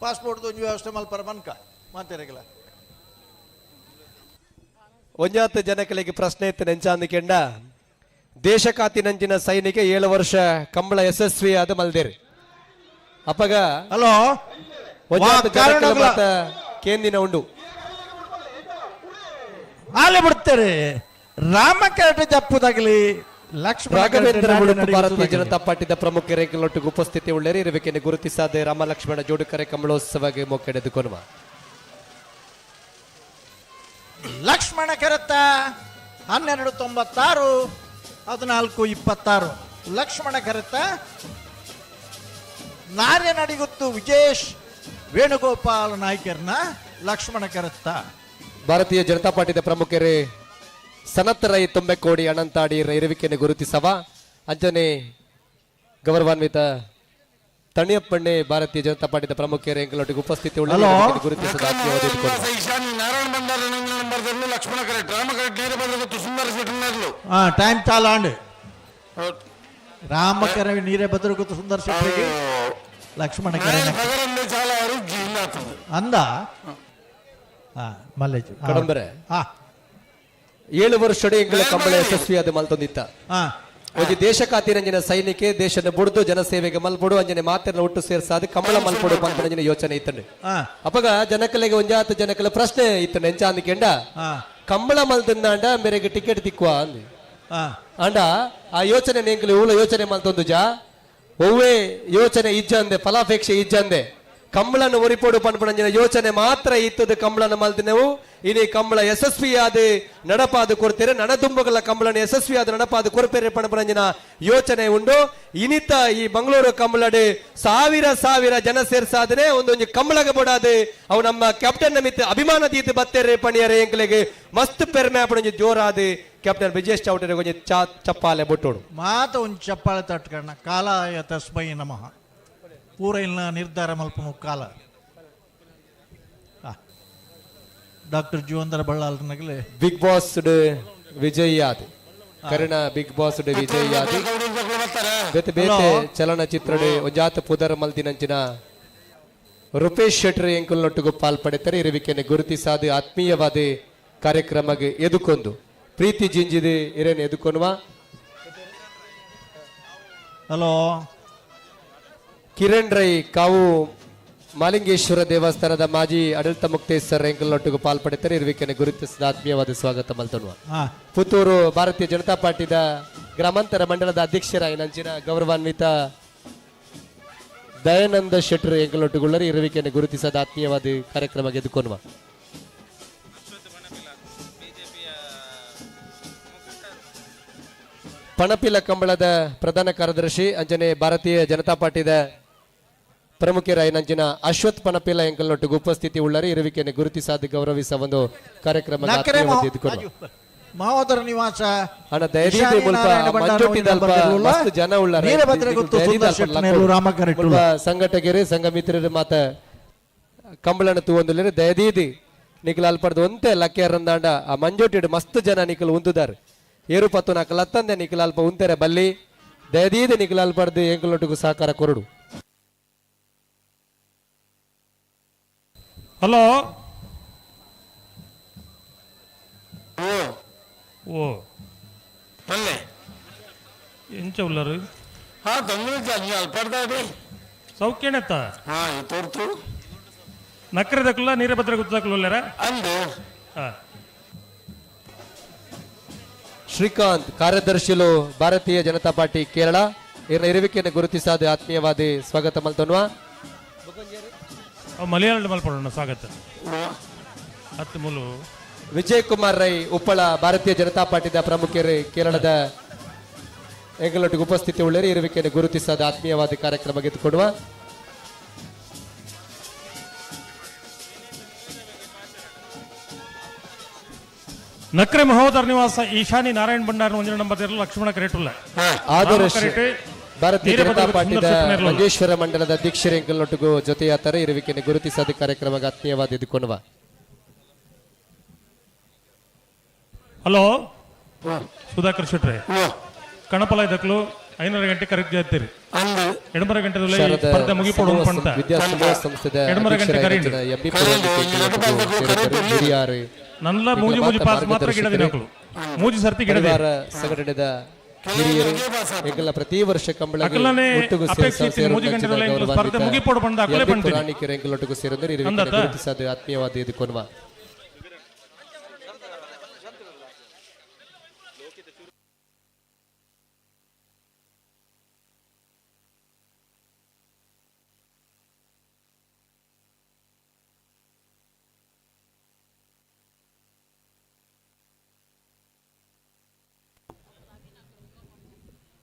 K: ಪಾಸ್ಪೋರ್ಟ್ ಒಂಜಿ ವ್ಯವಸ್ಥೆ ಮಲ್ಪರ ಮನ್ಕ ಮಾತೆರೆಗಲ
G: ಒಂಜಾತ ಜನಕಲಿಗೆ ಪ್ರಶ್ನೆ ಇತ್ತು ನೆಂಚಾಂದಿಕೆಂಡ ದೇಶಕಾತಿನಂಚಿನ ಸೈನಿಕ 7 ವರ್ಷ ಕಂಬಳ ಯಶಸ್ವಿಯಾದ ಮಲ್ದೇರಿ ಅಪ್ಪಗ
K: ಹಲೋ
G: ಕೇಂದಿನ ಉಂಡು
K: ಆಲೆ ಬಿಡ್ತಾರೆ ರಾಮಕರಟ ಜಪ್ಪುದಾಗಲಿ ಲಕ್ಷ್ಮಣ
G: ರಾಘವೇಂದ್ರ ಮುಡುಪು ಭಾರತೀಯ ಜನತಾ ಪಾರ್ಟಿದ ಪ್ರಮುಖ ರೇಖಲೊಟ್ಟಿಗೆ ಉಪಸ್ಥಿತಿ ಉಳ್ಳೇರಿ ಇರಬೇಕೆಂದು ಗುರುತಿಸಾದೆ ರಾಮ ಲಕ್ಷ್ಮಣ ಜೋಡುಕರೆ ಕಂಬಳೋತ್ಸವಕ್ಕೆ ಮೊಕ್ಕೆಡೆದು ಕೊನುವ
K: ಲಕ್ಷ್ಮಣ ಕೆರೆತ 1296 1426 ಲಕ್ಷ್ಮಣ ಕೆರೆತ ನಾರ್ಯ ನಡಿಗುತ್ತು ವಿಜೇಶ್ ವೇಣುಗೋಪಾಲ ನಾಯ್ಕರ್ನ ಲಕ್ಷ್ಮಣ ಕೆರೆತ.
G: ಭಾರತೀಯ ಜನತಾ ಪಾರ್ಟಿದ ಪ್ರಮುಖರೇ ಸನತ್ ರೈ ತುಂಬೆಕೋಡಿ ಅನಂತಾಡಿ ಇರುವಿಕೆಯನ್ನು ಗುರುತಿಸವ ಅಂಜನೆ ಗೌರವಾನ್ವಿತ ತಣಿಯಪ್ಪಣ್ಣೆ ಭಾರತೀಯ ಜನತಾ ಪಾರ್ಟಿದ ಪ್ರಮುಖರು ಎಂಕಲೊಟ್ಟಿಗೆ ಉಪಸ್ಥಿತಿ ಉಳ್ಳ ಗುರುತಿಸಿದ
A: ಈಶಾನ್ಯ Narayana Bhandara number Lakshmana correct Rama correct ನೀರು ಬಂದ ಸುಂದರ ಶೆಟ್ಟರ್ಲು
K: ಟೈಮ್ ಚಾಲ ಆಂಡ್ ರಾಮ ಕರೆ ನೀರೇ ಭದ್ರ ಗೊತ್ತು ಸುಂದರ ಶೆಟ್ಟಿಗೆ ಲಕ್ಷ್ಮಣ ಕರೆ ಅಂದ ಮಲ್ಲೇಜ್
G: ಕಡಂಬರೆ 7 ವರ್ಷ ಎಂಕಲ ಕಂಬಳ ಯಶಸ್ವಿಯಾದ ಮಲ್ತೊಂದಿತ್ತ. ಒಂಜಿ ದೇಶ ಕಾತಿರಂಜಿನ ಸೈನಿಕೆ ದೇಶದ ಬುಡ್ದು ಜನಸೇವೆಗೆ ಮಲ್ಪೊಡು ಅಂಜನೆ ಮಾತೆರ್ನ ಒಟ್ಟು ಸೇರ್ಸಾದ ಕಂಬಳ ಮಲ್ಪೊಡು ಪನ್ಪುನಂಜಿನ ಯೋಚನೆ ಇತ್ತಂಡೆ. ಅಪಗ ಜನಕಲೆಗೆ ಒಂಜಾತ ಜನಕಲ ಪ್ರಶ್ನೆ ಇತ್ತಂಡೆ ಎಂಚ ಅಂದ್ಕೆಂಡ ಕಂಬಳ ಮಲ್ತಂದಾಂಡ ಮೇರೆಗೆ ಟಿಕೆಟ್ ತಿಕ್ಕುವ ಅಂದ್. ಅಂಡ ಆ ಯೋಚನೆ ಎಂಕಲು ಇವುಲ ಯೋಚನೆ ಮಲ್ತೊಂದು ಜಾ ಒವ್ವೇ ಯೋಚನೆ ಇಜ್ಜಂದೆ ಫಲಾಪೇಕ್ಷೆ ಇಜ್ಜಂದೆ ಕಂಬಳನ ಒರಿಪೋಡು ಪನ್ಪುನಂಜಿನ ಯೋಚನೆ ಮಾತ್ರ ಇತ್ತದ. ಕಂಬಳನ ಮಲ್ತಿನವು ಇನಿ ಕಂಬಳ ಯಶಸ್ವಿಯಾದ ನಡಪಾದ ಕೊರ್ತೀರ ನಣದುಂಬಗಳ ಕಂಬಳನ ಯಶಸ್ವಿಯಾದ ನಡಪಾದ ಕೊರ್ಪೇರೆ ಪನ್ಪುನಂಜಿನ ಯೋಚನೆ ಉಂಡು. ಇನಿತ ಈ ಮಂಗಳೂರು ಕಂಬಳಡೆ ಸಾವಿರ ಸಾವಿರ ಜನ ಸೇರ್ಸಾದನೆ ಒಂದೊಂದು ಕಂಬಳಗ ಬೋಡಾದೆ ಅವು ನಮ್ಮ ಕ್ಯಾಪ್ಟನ್ ನಮಿತ್ ಅಭಿಮಾನ ದೀತ್ ಬತ್ತೇರೆ ಪಣಿಯರೆ ಎಂಕಲೆಗೆ ಮಸ್ತ್ ಪೆರ್ಮೆ ಪಣಂಜಿ ಜೋರಾದ ಕ್ಯಾಪ್ಟನ್ ವಿಜೇಶ್ ಚೌಟರೆ ಕೊಂಚ ಚಾ ಚಪ್ಪಾಲೆ ಬೊಟ್ಟೋಡು
K: ಮಾತ ಒಂದು ಚಪ್ಪಾಳೆ ತಟ್ಕಣ್ಣ ಕಾಲಾಯ ತಸ್ಮೈ ನಮಃ ಪೂರ ಇಲ್ಲ ನಿರ್ಧಾರ ಮಲ್ಪನು ಕಾಲ. ಡಾಕ್ಟರ್ ಜೀವಂತರ ಬಳ್ಳಾಲ್ನಗಲೆ
G: ಬಿಗ್ ಬಾಸ್ ವಿಜಯ್ ಆದ್ ಕರುಣ ಬಿಗ್ ಬಾಸ್ ವಿಜಯ್ ಆದ್ ಬೇತೆ ಬೇತೆ ಚಲನಚಿತ್ರ ಒಂಜಾತ ಪುದರ್ ಮಲ್ದಿನಂಚಿನ ರೂಪೇಶ್ ಶೆಟ್ಟರ್ ಎಂಕುಲ್ನೊಟ್ಟಿಗೂ ಪಾಲ್ಪಡೆತಾರೆ. ಇರುವಿಕೆನೆ ಗುರುತಿಸಾದ ಆತ್ಮೀಯವಾದ ಕಾರ್ಯಕ್ರಮಕ್ಕೆ ಎದುಕೊಂದು ಪ್ರೀತಿ ಜಿಂಜಿದೆ ಇರೇನು ಎದುಕೊನುವ.
K: ಹಲೋ
G: ಕಿರಣ್ ರೈ ಕಾವು ಮಾಲಿಂಗೇಶ್ವರ ದೇವಸ್ಥಾನದ ಮಾಜಿ ಆಡಳಿತ ಮುಕ್ತೇಶ್ವರ ಎಂಕಲ್ನೊಟ್ಟಿಗೂ ಪಾಲ್ಪಡೆತಾರೆ. ಇರುವಿಕೆನೆ ಗುರುತಿಸಿದ ಆತ್ಮೀಯವಾದ ಸ್ವಾಗತ ಮಲ್ತೊನುವ. ಪುತ್ತೂರು ಭಾರತೀಯ ಜನತಾ ಪಾರ್ಟಿದ ಗ್ರಾಮಾಂತರ ಮಂಡಲದ ಅಧ್ಯಕ್ಷರಾಯಿನಂಚಿನ ಗೌರವಾನ್ವಿತ ದಯಾನಂದ ಶೆಟ್ಟರ್ ಎಂಕಲ್ನೊಟ್ಟುಗುಳ್ಳರು ಇರುವಿಕೆಯನ್ನು ಗುರುತಿಸದ ಆತ್ಮೀಯವಾದ ಕಾರ್ಯಕ್ರಮಕ್ಕೆ ಎದುಕೊನುವ. ಪಣಪಿಲ ಕಂಬಳದ ಪ್ರಧಾನ ಕಾರ್ಯದರ್ಶಿ ಅಂಜನೆ ಭಾರತೀಯ ಜನತಾ ಪಾರ್ಟಿದ ಪ್ರಮುಖರಾಯಿನಂಚಿನ ಅಶ್ವಥ್ ಪಣಪಿಲ ಎಂಕಲ್ನೊಟ್ಟಿಗೆ ಉಪಸ್ಥಿತಿ ಉಳ್ಳರು ಇರುವಿಕೆಯನ್ನು ಗುರುತಿಸಾದ ಗೌರವಿಸ ಒಂದು ಕಾರ್ಯಕ್ರಮ
K: ಮಹೋದರ ನಿವಾಸ
G: ಜನ ಉಳ್ಳಾರ ಸಂಘಟಕರು ಸಂಘ ಮಿತ್ರರು ಮಾತ ಕಂಬಳನ ತೂವೊಂದುಲ್ಲೆರ್ ದಯದೀದಿ ನಿಕಲ್ ಅಲ್ಪಡ್ದು ಒಂತೆ ಲಕ್ಕೆರಂದಾಂಡ ಆ ಮಂಜೋಟಿಡ್ ಮಸ್ತ್ ಜನ ನಿಕಲ್ ಉಂತುದಾರ್ ಏರು ಪತ್ತು ನಾಲ್ಕು ಲತ್ತಂದೆ ನಿಕಲ್ ಅಲ್ಪ ಉಂತೆರೆ ಬಲ್ಲಿ ದಯದೀದಿ ನಿಕಲ್ ಅಲ್ಪಡ್ದು ಎಂಕಲ್ನೊಟ್ಟಿಗೂ ಸಹಕಾರ ಕೊರಡು.
T: ಹಲೋ ಓ
A: ಪಲ್ಲೆ
T: ಎಂಚ ಉಲ್ಲರು
A: ಹಾ ತೊಂದರೆ ಅಲ್ಪಡ್ದಾಡಿ
T: ಸೌಖ್ಯಣೆತ್ತ
A: ಹಾ ತೋರ್ತು
T: ನಕ್ರದಕ್ಕಲ್ಲ ನೀರಭದ್ರ ಗುತ್ತದಕ್ಕಲ್ಲ ಉಲ್ಲಾರ
A: ಅಂದು
G: ಶ್ರೀಕಾಂತ್ ಕಾರ್ಯದರ್ಶಿಲು ಭಾರತೀಯ ಜನತಾ ಪಾರ್ಟಿ ಕೇರಳ ಇರುವಿಕೆಯನ್ನು ಗುರುತಿಸಾದ ಆತ್ಮೀಯವಾದಿ ಸ್ವಾಗತ ಮಲ್ತೊನ್ವ.
T: ಮಲಯಾಳ ಮಲ್ಪಡೋಣ ಸ್ವಾಗತ ಹತ್ತು ಮೂಲು
G: ವಿಜಯ್ ಕುಮಾರ್ ರೈ ಉಪ್ಪಳ ಭಾರತೀಯ ಜನತಾ ಪಾರ್ಟಿದ ಪ್ರಮುಖರು ಕೇರಳದ ಎಂಗಳೊಟ್ಟಿಗೆ ಉಪಸ್ಥಿತಿ ಉಳ್ಳರು ಇರುವಿಕೆಯನ್ನು ಗುರುತಿಸಾದ ಆತ್ಮೀಯವಾದ ಕಾರ್ಯಕ್ರಮಕ್ಕೆ ಕೊಡುವ.
T: ನಕ್ರೆ ಮಹೋದರ ನಿವಾಸ ಈಶಾನಿ ನಾರಾಯಣ ಭಂಡಾರ ಒಂದಿನ ನಂಬರ್ ಲಕ್ಷ್ಮಣ ಕರೇಟುಲ್ಲ
G: ಆದರ್ಶ ಭಾರತೀಯ ಜನತಾ ಪಾರ್ಟಿದ ಮಂಜೇಶ್ವರ ಮಂಡಲದ ಅಧ್ಯಕ್ಷರು ಎಂಕಲ್ನೊಟ್ಟಿಗೂ ಜೊತೆಯಾತಾರೆ ಇರುವಿಕೆಯನ್ನು ಗುರುತಿಸಾದ ಕಾರ್ಯಕ್ರಮಕ್ಕೆ ಆತ್ಮೀಯವಾದ ಎದುಕೊನುವ.
T: ಹಲೋ ಸುಧಾಕರ್ ಶೆಟ್ರೆ ಕಣಪಲ ಇದಕ್ಕಲು 5 ಗಂಟೆ ಕರೆಕ್ಟ್ ಜಾತ್ರಿ 8 ಗಂಟೆ ಸ್ಪರ್ಧೆ ಮುಗಿಪೋಡು ಪಂತ
G: ಹಿರಿಯಾರು
T: ನನ್ನ ಮೂಜಿ ಮೂಜಿ ಪಾಸ್ ಮಾತ್ರ ಗಿಡದಿನಕಲು ಮೂಜಿ ಸರ್ತಿ ಗಿಡದ
G: ಸಂಘಟನೆದ ಹಿರಿಯರು ಎಂಕಲ್ನ ಪ್ರತಿ ವರ್ಷ ಕಂಬಳ ಪುರಾಣಿಕರು ಎಂಕಲೊಟ್ಟಿಗೂ ಸೇರಿದರೆ ಇರುವಿಕೆಯನ್ನು ಗುರುತಿಸಾದ ಆತ್ಮೀಯವಾದ ಎದುಕೊನುವ.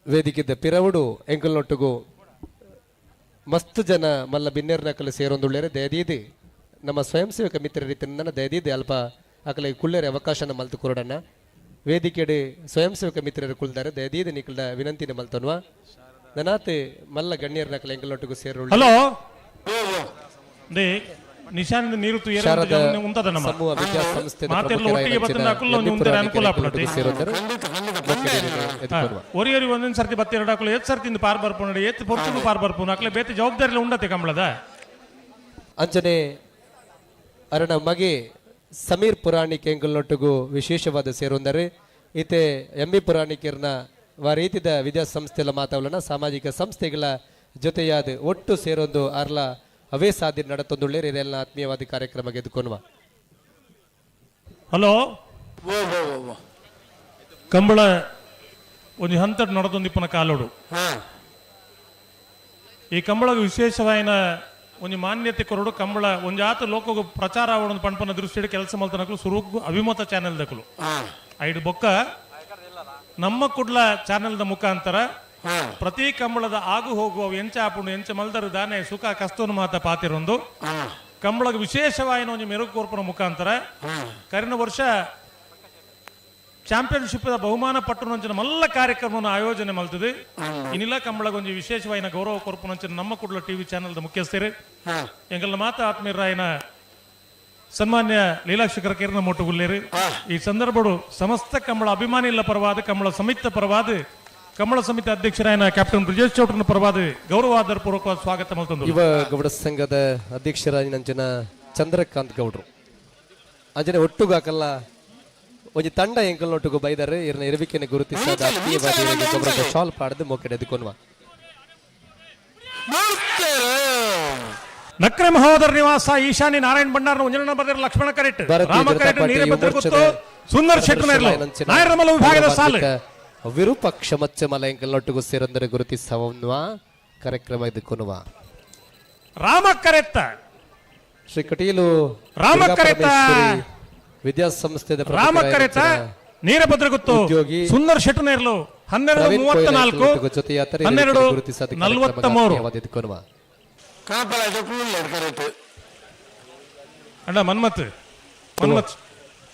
G: ವೇದಿಕೆದ ಪಿರವುಡು ಎಂಕಲ್ನೊಟ್ಟಿಗೂ ಮಸ್ತ್ ಜನ ಮಲ್ಲ ಬಿನ್ನೆರ್ನಕಲು ಸೇರೊಂದುಳ್ಳೇರೆ ದಯದೀದಿ ನಮ್ಮ ಸ್ವಯಂ ಸೇವಕ ಮಿತ್ರ ರೀತಿಯಿಂದ ದಯದೀದಿ ಅಲ್ಪ ಅಕಲೆ ಕುಳ್ಳೇರೆ ಅವಕಾಶನ ಮಲ್ತು ಕೊರಡನ್ನ ವೇದಿಕೆಡೆ ಸ್ವಯಂ ಸೇವಕ ಮಿತ್ರರು ಕುಳ್ದಾರೆ ದಯದೀದಿ ನಿಕಲ್ದ ವಿನಂತಿನ ಮಲ್ತನ್ವ. ನನಾತೆ ಮಲ್ಲ ಗಣ್ಯರ್ನಕಲ ಎಂಕಲೊಟ್ಟಿಗೂ ಸೇರುಳ್ಳ.
T: ಹಲೋ they Nishan ನೀರು
G: ಶಾರದಾ
T: ಉಂಟದ ನಮ್ಮ
G: ಸಮೂಹ ವಿದ್ಯಾಸಂಸ್ಥೆದ
T: ಮಾತೆರ್ಲ ಒಟ್ಟಿಗೆ ಬತ್ತಂಡ ಅಕುಲ್ಲ ಒಂಜಿ ಉಂತೆರೆ ಅನುಕೂಲ ಆಪುಂಡು
G: ಸೇರುತ್ತಾರೆ.
T: ಒರಿ ಒರಿ ಒಂದೊಂದು ಸರ್ತಿ ಬತ್ತಿ ಎರಡು ಅಕುಲು ಏತ್ ಸರ್ತಿ ಪಾರ್ ಬರ್ಪುಂಡು ಏತ್ ಪೊರ್ತುಗು ಪಾರ್ ಬರ್ಪುಂಡು ಅಕ್ಲೆ ಬೇತೆ ಜವಾಬ್ದಾರಿ ಉಂಡತೆ ಕಂಬಳದ.
G: ಅಂಚನೆ ಅರಣ ಮಗೆ ಸಮೀರ್ ಪುರಾಣಿಕ್ ಎಂಕಲ್ನೊಟ್ಟಿಗೂ ವಿಶೇಷವಾದ ಸೇರುಂದರೆ ಇತ್ತೆ ಎಂ ಬಿ ಪುರಾಣಿಕರ್ನ ರೀತಿದ ವಿದ್ಯಾಸಂಸ್ಥೆಗಳ ಮಾತಾವಲನ ಸಾಮಾಜಿಕ ಸಂಸ್ಥೆಗಳ ಜೊತೆಯಾದ ಒಟ್ಟು ಸೇರೊಂದು ಅರ್ಲ ಅವೇ ಸಾಧ್ಯ ನಡತೊಂದುಳ್ಳೆ ಇದೆಲ್ಲ ಆತ್ಮೀಯವಾದ ಕಾರ್ಯಕ್ರಮ ಗೆದ್ದುಕೊನುವ.
T: ಹಲೋ ಕಂಬಳ ಒಂಜಿ ಹಂತಡ್ ನಡತೊಂದಿಪ್ಪನ ಕಾಲೋಡು ಈ ಕಂಬಳಗ ವಿಶೇಷವಾಯಿನ ಒಂಜಿ ಮಾನ್ಯತೆ ಕೊರಡು ಕಂಬಳ ಒಂಜಿ ಆತ ಲೋಕಗ ಪ್ರಚಾರ ಆವೊಂದು ಪಣ್ಪನ ದೃಷ್ಟಿಡ್ ಕೆಲಸ ಮಲ್ತನಕಲು ಸುರುಕು ಅಭಿಮತ ಚಾನೆಲ್ ದಕಲು ಐಡು ಬೊಕ್ಕ ನಮ್ಮ ಕುಡ್ಲ ಚಾನೆಲ್ದ ಮುಖಾಂತರ ಪ್ರತಿ ಕಂಬಳದ ಆಗು ಹೋಗುವ ಎಂಚ ಆಪುಂಡು ಎಂಚ ಮಲ್ದರು ದಾನೆ ಸುಖ ಕಷ್ಟವನ್ನು ಮಾತ ಪಾತಿರೊಂದು ಕಂಬಳಗ ವಿಶೇಷವಾಯಿನ ಒಂಜಿ ಮೆರುಗು ಕೋರ್ಪುನ ಮುಖಾಂತರ ಕರಿನ ವರ್ಷ ಚಾಂಪಿಯನ್ಶಿಪ್ ಬಹುಮಾನ ಪಟ್ಟುನಂಚಿನ ಮಲ್ಲ ಕಾರ್ಯಕ್ರಮವನ್ನು ಆಯೋಜನೆ ಮಲ್ತದೆ. ಇನ್ನಿಲ್ಲ ಕಂಬಳಗ ಒಂಜಿ ವಿಶೇಷವಾಯಿನ ಗೌರವ ಕೊರ್ಪುನಂಚಿನ ನಮ್ಮ ಕುಡ್ಲ ಟಿವಿ ಚಾನೆಲ್ದ ಮುಖ್ಯಸ್ಥರು ಎಂಗಲ್ನ ಮಾತ ಆತ್ಮೀಯರಾಯಿನ ಸನ್ಮಾನ್ಯ ಲೀಲಾಶೇಖರ ಕಿರಣ ಮೋಟುಗುಲ್ಲೇರು ಈ ಸಂದರ್ಭಡು ಸಮಸ್ತ ಕಂಬಳ ಅಭಿಮಾನಿಗಳ ಪರವಾದ ಕಂಬಳ ಸಮಿತಿ ಪರವಾದ ಕಂಬಳ ಸಮಿತಿ ಅಧ್ಯಕ್ಷರಾಯನ ಕ್ಯಾಪ್ಟನ್ ಬ್ರಿಜೇಶ್ ಚೌಟ್ರನ ಪರವಾದ ಗೌರವಾದರ ಪೂರ್ವಕವಾದ ಸ್ವಾಗತ ಮಲ್ತಂದು.
G: ಯುವ ಗೌಡ ಸಂಘದ ಅಧ್ಯಕ್ಷರಾಯಿನಂಚಿನ ಚಂದ್ರಕಾಂತ್ ಗೌಡ್ರು ಅಂಜನೆ ಒಟ್ಟುಗಾಕಲ್ಲ ಒಂಜಿ ತಂಡ ಎಂಕಲ್ನೊಟ್ಟುಗು ಬೈದಾರೆ ಇರ್ನ ಇರುವಿಕೆನೆ ಗುರುತಿಸಾದ ಆತ್ಮೀಯವಾದ ಗೌರವದ ಶಾಲ್ ಪಾಡದು ಮೋಕೆಡೆ ಎದುಕೊನ್ವ.
T: ನಕ್ರೆ ಮಹೋದರ ನಿವಾಸ ಈಶಾನಿ ನಾರಾಯಣ ಭಂಡಾರ ಒಂಜನ ಬದರ ಲಕ್ಷ್ಮಣ ಕರೆಟ್ ರಾಮ ಕರೆಟ್ ನೀರಭದ್ರ ಗೊತ್ತು ಸುಂದರ್ ಶೆಟ್ಟರ್ ನಾಯರಮಲ ವಿಭಾಗದ ಸಾಲು
G: ವಿರೂಪಾಕ್ಷ ಮಚ್ಚಮಲ ಎಂಕಲ್ನೊಟ್ಟಿಗೂ ಸೇರಂದರೆ ಗುರುತಿಸವನ್ವ ಕಾರ್ಯಕ್ರಮ ಇದಕ್ಕುನುವ.
T: ರಾಮ ಕರೆತ್ತ
G: ಶ್ರೀ ಕಟೀಲು
T: ರಾಮ ಕರೆತ್ತ
G: ವಿದ್ಯಾಸಂಸ್ಥೆದ
T: ರಾಮ ಕರೆತ್ತ ನೀರಭದ್ರ ಗೊತ್ತು ಸುಂದರ್ ಶೆಟ್ಟರ್ 12:34 12:43. ಅಣ್ಣ ಮನ್ಮತ್ ಮನ್ಮತ್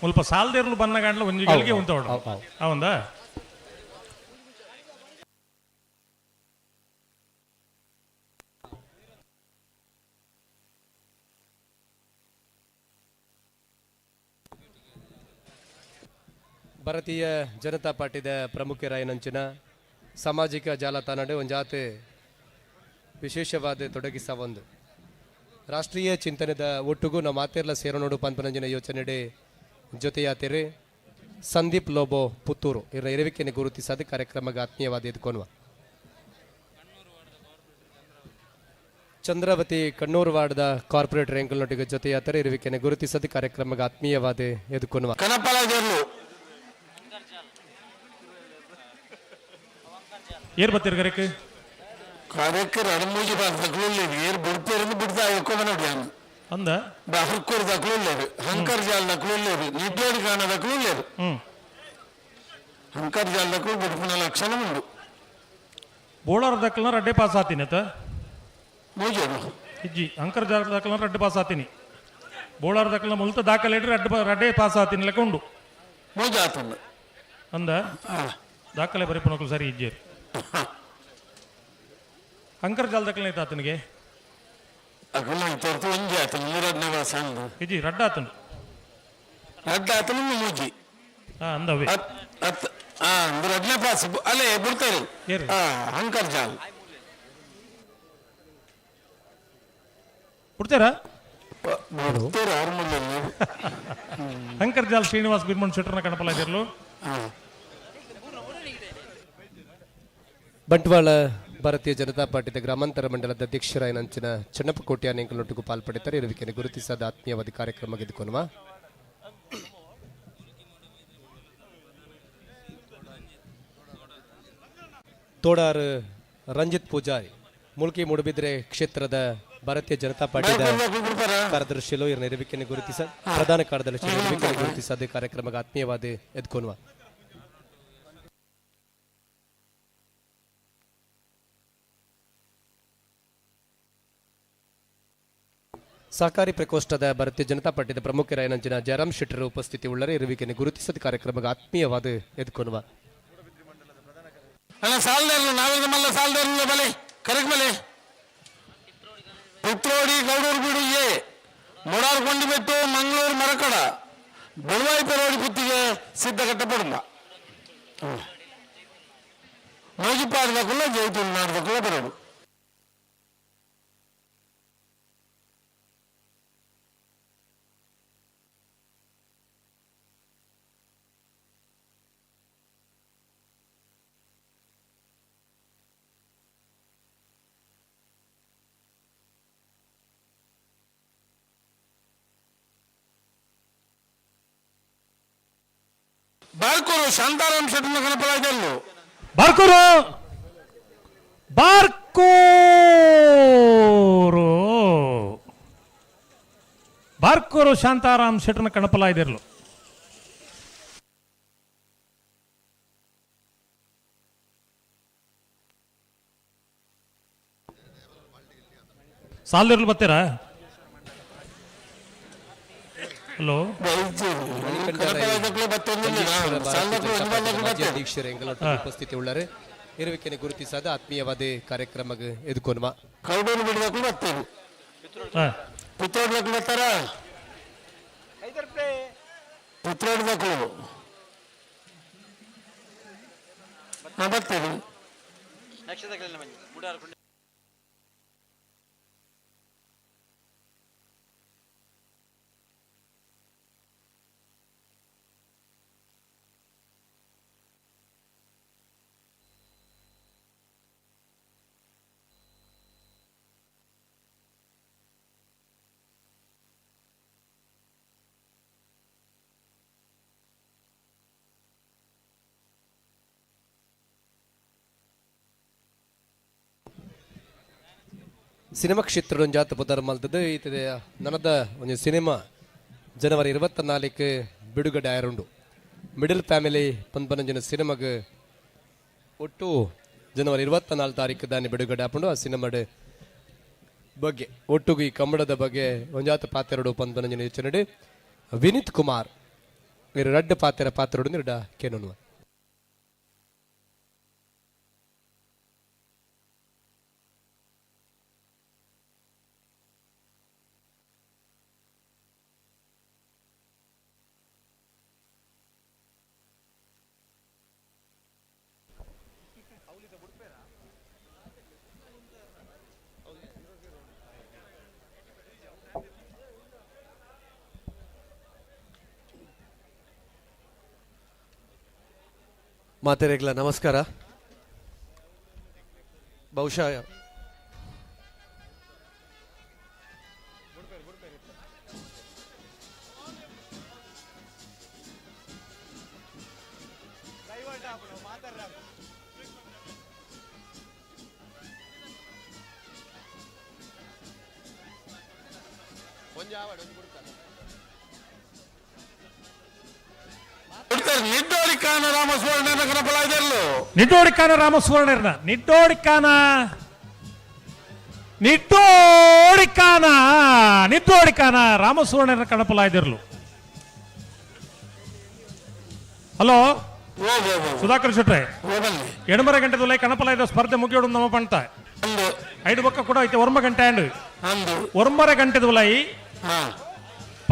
T: ಮುಲ್ಪ ಸಾಲ್ದೇರ್ಲು ಬನ್ನಗಾಂಡ್ಲ ಒಂಜಿ ಗಳಿಗೆ ಉಂಟವಡು ಅವಂದ
G: ಭಾರತೀಯ ಜನತಾ ಪಾರ್ಟಿದ ಪ್ರಮುಖರಾಯನಂಚಿನ ಸಾಮಾಜಿಕ ಜಾಲತಾಣ ಒಂಜಾತೆ ವಿಶೇಷವಾದ ತೊಡಗಿಸ ಒಂದು ರಾಷ್ಟ್ರೀಯ ಚಿಂತನೆದ ಒಟ್ಟುಗೂ ನಮ್ಮ ಮಾತೆರ್ಲ ಸೇರೋನೋಡು ಪನ್ಪನಂಜಿನ ಯೋಚನೆಡೆ ಜೊತೆಯಾತೆರೆ ಸಂದೀಪ್ ಲೋಬೋ ಪುತ್ತೂರು ಇವರ ಇರುವಿಕೆಯನ್ನು ಗುರುತಿಸದ ಕಾರ್ಯಕ್ರಮಕ್ಕೆ ಆತ್ಮೀಯವಾದ ಎದ್ಕೊನ್ವ. ಚಂದ್ರಾವತಿ ಕಣ್ಣೂರು ವಾರ್ಡ್ದ ಕಾರ್ಪೊರೇಟರ್ ಎಂಕಲ್ನೊಟ್ಟಿಗೆ ಜೊತೆಯಾತರೆ ಇರುವಿಕೆಯನ್ನು ಗುರುತಿಸದ ಕಾರ್ಯಕ್ರಮಕ್ಕೆ ಆತ್ಮೀಯವಾದ ಎದ್ಕೊನ್ವ.
T: ಏರ್ ಬತ್ತೀರ್ ಕರೆಕ್
A: ಕರೆಕ್ ರಡಮೂಜಿ ದಕ್ಲುಲ್ಲೇರು ಏರ್ ಬಿಡ್ತೇರಂದು ಬಿಡ್ತಾ ಎಕ್ಕೊಮನೋಡಿ ನಾನು
T: ಅಂದ
A: ಹರ್ಕೂರು ದಕ್ಲುಲ್ಲೇರು ಹಂಕರ್ ಜಾಲ್ ದಕ್ಲುಲ್ಲೇರು ನಿಡ್ಡೋಡಿ ಕಾಣ ದಕ್ಲುಲ್ಲೇರು ಹಂಕರ್ ಜಾಲ್ ದಕ್ಲು ಬಿಡ್ಪುನ ಲಕ್ಷಣ ಉಂಡು
T: ಬೋಳಾರ ದಕ್ಲನ ರಡ್ಡೆ ಪಾಸ್ ಆತೀನಿ ಆತ
A: ಮೂಜೋಡು
T: ಇಜ್ಜಿ ಅಂಕರ್ ಜಾಲ್ ದಕ್ಲನ ರಡ್ಡೆ ಪಾಸ್ ಆತೀನಿ ಬೋಳಾರ ದಕ್ಲನ ಮುಲ್ತ ದಾಖಲೆ ಇಡ್ರಿ ರಡ್ಡೆ ಪಾಸ್ ಆತೀನಿ ಲೆಕ್ಕ ಉಂಡು
A: ಮೂಜ ಆತಂದು
T: ಅಂದ ದಾಖಲೆ ಬರೀಪುನಕ್ಲು ಸರಿ ಇಜ್ಜೇರು ಅಂಕರ್ ಜಾಲ್ ದಕ್ಲನ ಐತ ಆತನಿಗೆ ಇಜ್ಜಿ ರಡ್ಡ ಆತನು
A: ರಡ್ಡ ಆತನು ಮೂಜಿ
T: ಅಂದವೇ
A: ರಡ್ಡನೇ ಪಾಸ್ ಅಲ್ಲೇ ಬಿಡ್ತಾರೆ ಅಂಕರ್ ಜಾಲ್
T: ಬಿಡ್ತಾರಾ ಅಂಕರ್ ಜಾಲ್ ಶ್ರೀನಿವಾಸ್ ಬಿರ್ಮಣ್ ಶೆಟ್ಟರ್ನ ಕಣಪಲ ಇದಿರ್ಲು.
G: ಬಂಟ್ವಾಳ ಭಾರತೀಯ ಜನತಾ ಪಾರ್ಟಿದ ಗ್ರಾಮಾಂತರ ಮಂಡಲದ ಅಧ್ಯಕ್ಷರಾಯನಂಚಿನ ಚನ್ನಪ್ಪ ಕೋಟ್ಯಾನೆಂಕಲೊಟ್ಟಿಗೂ ಪಾಲ್ಪಡೆತಾರೆ ಇರುವಿಕೆಯನ್ನು ಗುರುತಿಸದ ಆತ್ಮೀಯವಾದ ಕಾರ್ಯಕ್ರಮ ಗೆದ್ದುಕೊನುವ. ತೋಡಾರ್ ರಂಜಿತ್ ಪೂಜಾರಿ ಮುಲ್ಕಿ ಮೂಡುಬಿದ್ರೆ ಕ್ಷೇತ್ರದ ಭಾರತೀಯ ಜನತಾ ಪಾರ್ಟಿದ ಕಾರ್ಯದರ್ಶಿಲು ಇವರ ಇರುವಿಕೆಯನ್ನು ಗುರುತಿಸ ಪ್ರಧಾನ ಕಾರ್ಯದರ್ಶಿ ಇರುವಿಕೆಯನ್ನು ಗುರುತಿಸದ ಕಾರ್ಯಕ್ರಮಕ್ಕೆ ಆತ್ಮೀಯವಾದ ಎದ್ಕೊನುವ. ಸಹಕಾರಿ ಪ್ರಕೋಷ್ಠದ ಭಾರತೀಯ ಜನತಾ ಪಾರ್ಟಿದ ಪ್ರಮುಖರಾಯನಂಚಿನ ಜಯರಾಮ್ ಶೆಟ್ಟರ್ ಉಪಸ್ಥಿತಿ ಉಳ್ಳರೆ ಇರುವಿಕೆಯನ್ನು ಗುರುತಿಸದ ಕಾರ್ಯಕ್ರಮಕ್ಕೆ ಆತ್ಮೀಯವಾದ ಎದ್ಕೊನುವ.
A: ಅಣ್ಣ ಸಾಲದಾರರು ನಾವೆಲ್ಲ ಮಲ್ಲ ಸಾಲದಾರಲ್ಲ ಬಲೆ ಕರೆಕ್ಟ್ ಬಲೆ. ಪುತ್ರೋಡಿ ಗೌಡೂರು ಬೀಡು ಎ ಮುಡಾರ್ ಕೊಂಡಿಬೆಟ್ಟು ಮಂಗಳೂರು ಮರಕಡ ಬೆಳವಾಯಿ ಪೆರೋಡಿ ಪುತ್ತಿಗೆ ಸಿದ್ಧಕಟ್ಟ ಪಡುಂಬ ಮೋಜಿಪಾಡ್ದಕ್ಕಲ್ಲ ಜೈತೂರು ನಾಡ್ದಕ್ಕಲ್ಲ ಬರೋಡು. ಬಾರ್ಕೂರು ಶಾಂತಾರಾಮ್ ಶೆಟ್ಟನ ಕನಪಲಾಯ್ದಲ್ಲು.
T: ಬಾರ್ಕೂರು ಬಾರ್ಕೂರು ಬಾರ್ಕೂರು ಶಾಂತಾರಾಮ್ ಶೆಟ್ಟನ ಕಣಪಲಾಯ್ದಿರ್ಲು. ಸಾಲದಿರ್ಲು ಬರ್ತೀರಾ? ಹಲೋ,
G: ಅಧ್ಯಕ್ಷರು ಎಂಗಲೊಟ್ಟು ಉಪಸ್ಥಿತಿ ಉಳ್ಳಾರೆ ಇರುವಿಕೆನೆ ಗುರುತಿಸಾದ ಆತ್ಮೀಯವಾದ ಕಾರ್ಯಕ್ರಮಕ್ಕೆ ಎದುಕೊನ್ಮ
A: ಕೌಡೂರು ಬಿಡಬೇಕು ಬರ್ತೀವಿ ಪುತ್ರೋಡ್ಬೇಕು ಬರ್ತಾರ ಪುತ್ರೋಡ್ಬೇಕು ಬರ್ತೀವಿ.
G: ಸಿನಿಮಾ ಕ್ಷೇತ್ರ ಜಾತ ಪುದರ್ ಮಲ್ತದ್ದು ಈತದೆ ನನದ ಒಂದು ಸಿನಿಮಾ ಜನವರಿ 24 ಬಿಡುಗಡೆ ಆಯರುಂಡು. ಮಿಡಲ್ ಫ್ಯಾಮಿಲಿ ಪನ್ಪನಂಜಿನ ಸಿನಿಮಾಗ ಒಟ್ಟು ಜನವರಿ 24 ತಾರೀಕು ದಾನಿ ಬಿಡುಗಡೆ ಆಪುಂಡು. ಆ ಸಿನಿಮಾದ ಬಗ್ಗೆ ಒಟ್ಟುಗು ಈ ಕನ್ನಡದ ಬಗ್ಗೆ ಒಂಜಾತ ಪಾತೆರಡು ಪನ್ಪನಂಜಿನ ಯೋಚನೆ ವಿನೀತ್ ಕುಮಾರ್ ಇರು ರಡ್ಡು ಪಾತೆರ ಪಾತೆರಡು ನಿರ್ಡ ಕೇನೋನುವ.
U: ಮಾತೆರೆಗ್ಲ ನಮಸ್ಕಾರ. ಬಹುಶಃ
A: ನಿಡ್ಡೋಡಿಕಾನ ರಾಮಸುವರ್ಣ ಕನಪಲಾಯ್ದಲ್ಲು.
T: ನಿಡ್ಡೋಡಿಕಾನ ರಾಮಸುವರ್ಣರ್ನ ನಿಡ್ಡೋಡಿಕಾನ ನಿಡ್ಡೋಡಿಕಾನ ನಿಡ್ಡೋಡಿಕಾನ ರಾಮಸುವರ್ಣರ್ನ ಕಣಪಲಾಯ್ದಿರ್ಲು. ಹಲೋ ಸುಧಾಕರ್ ಶೆಟ್ರೆ, 8:30 ಗಂಟೆದೊಲೆ ಕಣಪಲಾಯ್ದ ಸ್ಪರ್ಧೆ ಮುಗಿಯೋಡು ನಮ್ಮ ಪಂಟ ಐದು ಬಕ್ಕ ಕೂಡ ಐತೆ 1 ಗಂಟೆ ಅಂಡ್ 1.5 ಗಂಟೆದೊಲೈ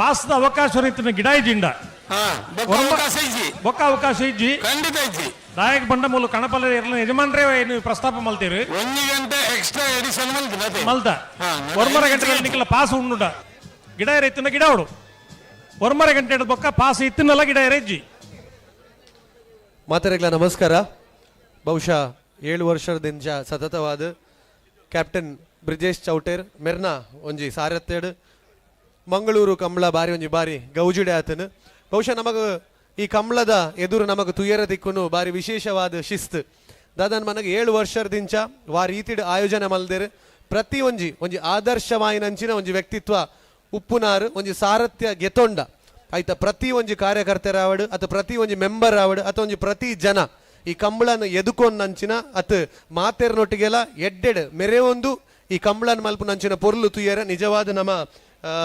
T: ಪಾಸ್ದ ಅವಕಾಶ ರೀತಿನ ಗಿಡಾಯಿ ಜಿಂಡ ಬೊಕ್ಕ ಅವಕಾಶ ಇಜ್ಜಿ
A: ಖಂಡಿತ ಇಜ್ಜಿ.
T: ನಾಯಕ ಬಂಡ ಮೂಲ ಕಣಪಲ ಇರಲಿ ಯಜಮಾನ್ರೇ ನೀವು ಪ್ರಸ್ತಾಪ ಮಲ್ತೀರಿ
A: 1 ಗಂಟೆ ಎಕ್ಸ್ಟ್ರಾ ಎಡಿಷನ್
T: ಮಲ್ತ 1.5 ಗಂಟೆ ನಿಕ್ಕಲ ಪಾಸ್ ಉಂಡುಂಡ ಗಿಡ ರೈತನ ಗಿಡ ಅವಡು 1.5 ಗಂಟೆ ಹಿಡಿದ ಬೊಕ್ಕ ಪಾಸ್ ಇತ್ತಿನಲ್ಲ ಗಿಡ ಇಜ್ಜಿ.
U: ಮಾತರೆಗ್ಲ ನಮಸ್ಕಾರ. ಬಹುಶಃ 7 ವರ್ಷದಿಂದ ಸತತವಾದ ಕ್ಯಾಪ್ಟನ್ ಬ್ರಿಜೇಶ್ ಚೌಟೇರ್ ಮೆರ್ನಾ ಒಂಜಿ ಸಾರತ್ತೇಡು ಮಂಗಳೂರು ಕಂಬಳ ಬಾರಿ ಒಂಜಿ ಬಾರಿ ಗೌಜಿಡೆ ಆತನು. ಬಹುಶಃ ನಮಗ ಈ ಕಂಬಳದ ಎದುರು ನಮಗ ತುಯರ ದಿಕ್ಕುನು ಬಾರಿ ವಿಶೇಷವಾದ ಶಿಸ್ತು ದಾದನ್ ಮನಗ 7 ವರ್ಷದಿಂಚ ವಾ ರೀತಿಡ್ ಆಯೋಜನೆ ಮಲ್ದೇರು. ಪ್ರತಿ ಒಂಜಿ ಒಂಜಿ ಆದರ್ಶವಾಯಿನಂಚಿನ ಒಂಜಿ ವ್ಯಕ್ತಿತ್ವ ಉಪ್ಪುನಾರು ಒಂಜಿ ಸಾರಥ್ಯ ಗೆತೊಂಡ ಆಯ್ತಾ. ಪ್ರತಿ ಒಂಜಿ ಕಾರ್ಯಕರ್ತರಾವಡು ಅಥವಾ ಪ್ರತಿ ಒಂಜಿ ಮೆಂಬರ್ ಆವಡು ಅಥವಾ ಒಂಜಿ ಪ್ರತಿ ಜನ ಈ ಕಂಬಳನ ಎದುಕೊಂಡಂಚಿನ ಅತ್ ಮಾತೆರ್ನೊಟ್ಟಿಗೆಲ್ಲ ಎಡ್ಡೆಡ್ ಮೆರೆ ಒಂದು ಈ ಕಂಬಳನ ಮಲ್ಪುನಂಚಿನ ಪೊರ್ಲು ತುಯರ ನಿಜವಾದ ನಮ್ಮ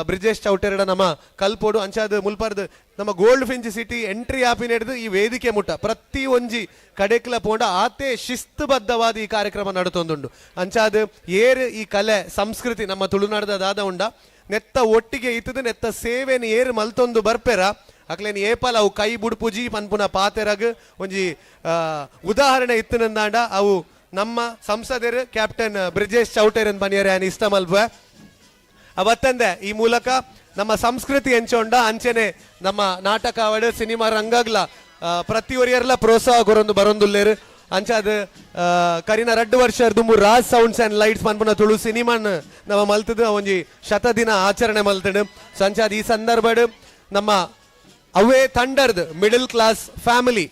U: ಬ್ರಿಜೇಶ್ ಚೌಟೆರಡ ನಮ್ಮ ಕಲ್ಪೋಡು ಅಂಚಾದ ಮುಲ್ಪರ್ದು ನಮ್ಮ ಗೋಲ್ಡ್ ಫಿಂಚ್ ಸಿಟಿ ಎಂಟ್ರಿ ಆಪಿನ ಈ ವೇದಿಕೆ ಮುಟ್ಟ ಪ್ರತಿ ಒಂಜಿ ಕಡೆಕ್ಲ ಪೋಂಡ ಆತೆ ಶಿಸ್ತುಬದ್ಧವಾದ ಈ ಕಾರ್ಯಕ್ರಮ ನಡತೊಂದುಂಡು. ಅಂಚಾದ ಏರ್ ಈ ಕಲೆ ಸಂಸ್ಕೃತಿ ನಮ್ಮ ತುಳುನಾಡದ ದಾದ ಉಂಡ ನೆತ್ತ ಒಟ್ಟಿಗೆ ಇತ್ತದು ನೆತ್ತ ಸೇವೆನ ಏರ್ ಮಲ್ತೊಂದು ಬರ್ಪೆರ ಅಕ್ಲೇನ್ ಏಪಲ ಅವು ಕೈ ಬುಡ್ಪುಜಿ ಪನ್ಪುನ ಪಾತೆರಗ್ ಒಂಜಿ ಉದಾಹರಣೆ ಇತ್ತನಂದಾಂಡ ಅವು ನಮ್ಮ ಸಂಸದರು ಕ್ಯಾಪ್ಟನ್ ಬ್ರಿಜೇಶ್ ಚೌಟೆರ್ ಪನಿಯರೆ ಆನ್ ಇಷ್ಟ ಮಲ್ಪುವೆ. ಅವತ್ತಂದೆ ಈ ಮೂಲಕ ನಮ್ಮ ಸಂಸ್ಕೃತಿ ಎಂಚೊಂಡ ಅಂಚೆನೆ ನಮ್ಮ ನಾಟಕ ಅವಡು ಸಿನಿಮಾ ರಂಗಗ್ಲ ಪ್ರತಿಯೊರಿಯರ್ಲ ಪ್ರೋತ್ಸಾಹ ಕೊರೊಂದು ಬರೊಂದುಲ್ಲೇರು. ಅಂಚಾದ ಕರಿನ ರಡ್ಡು ವರ್ಷ ದುಂಬು ರಾಜ್ ಸೌಂಡ್ಸ್ ಅಂಡ್ ಲೈಟ್ಸ್ ಪನ್ಪುನ ತುಳು ಸಿನಿಮಾನ್ ನಮ್ಮ ಮಲ್ತದು ಒಂಜಿ ಶತದಿನ ಆಚರಣೆ ಮಲ್ತಡು. ಸೊ ಅಂಚಾದ ಈ ಸಂದರ್ಭಡ್ ನಮ್ಮ ಅವೇ ತಂಡರ್ದ್ middle class family,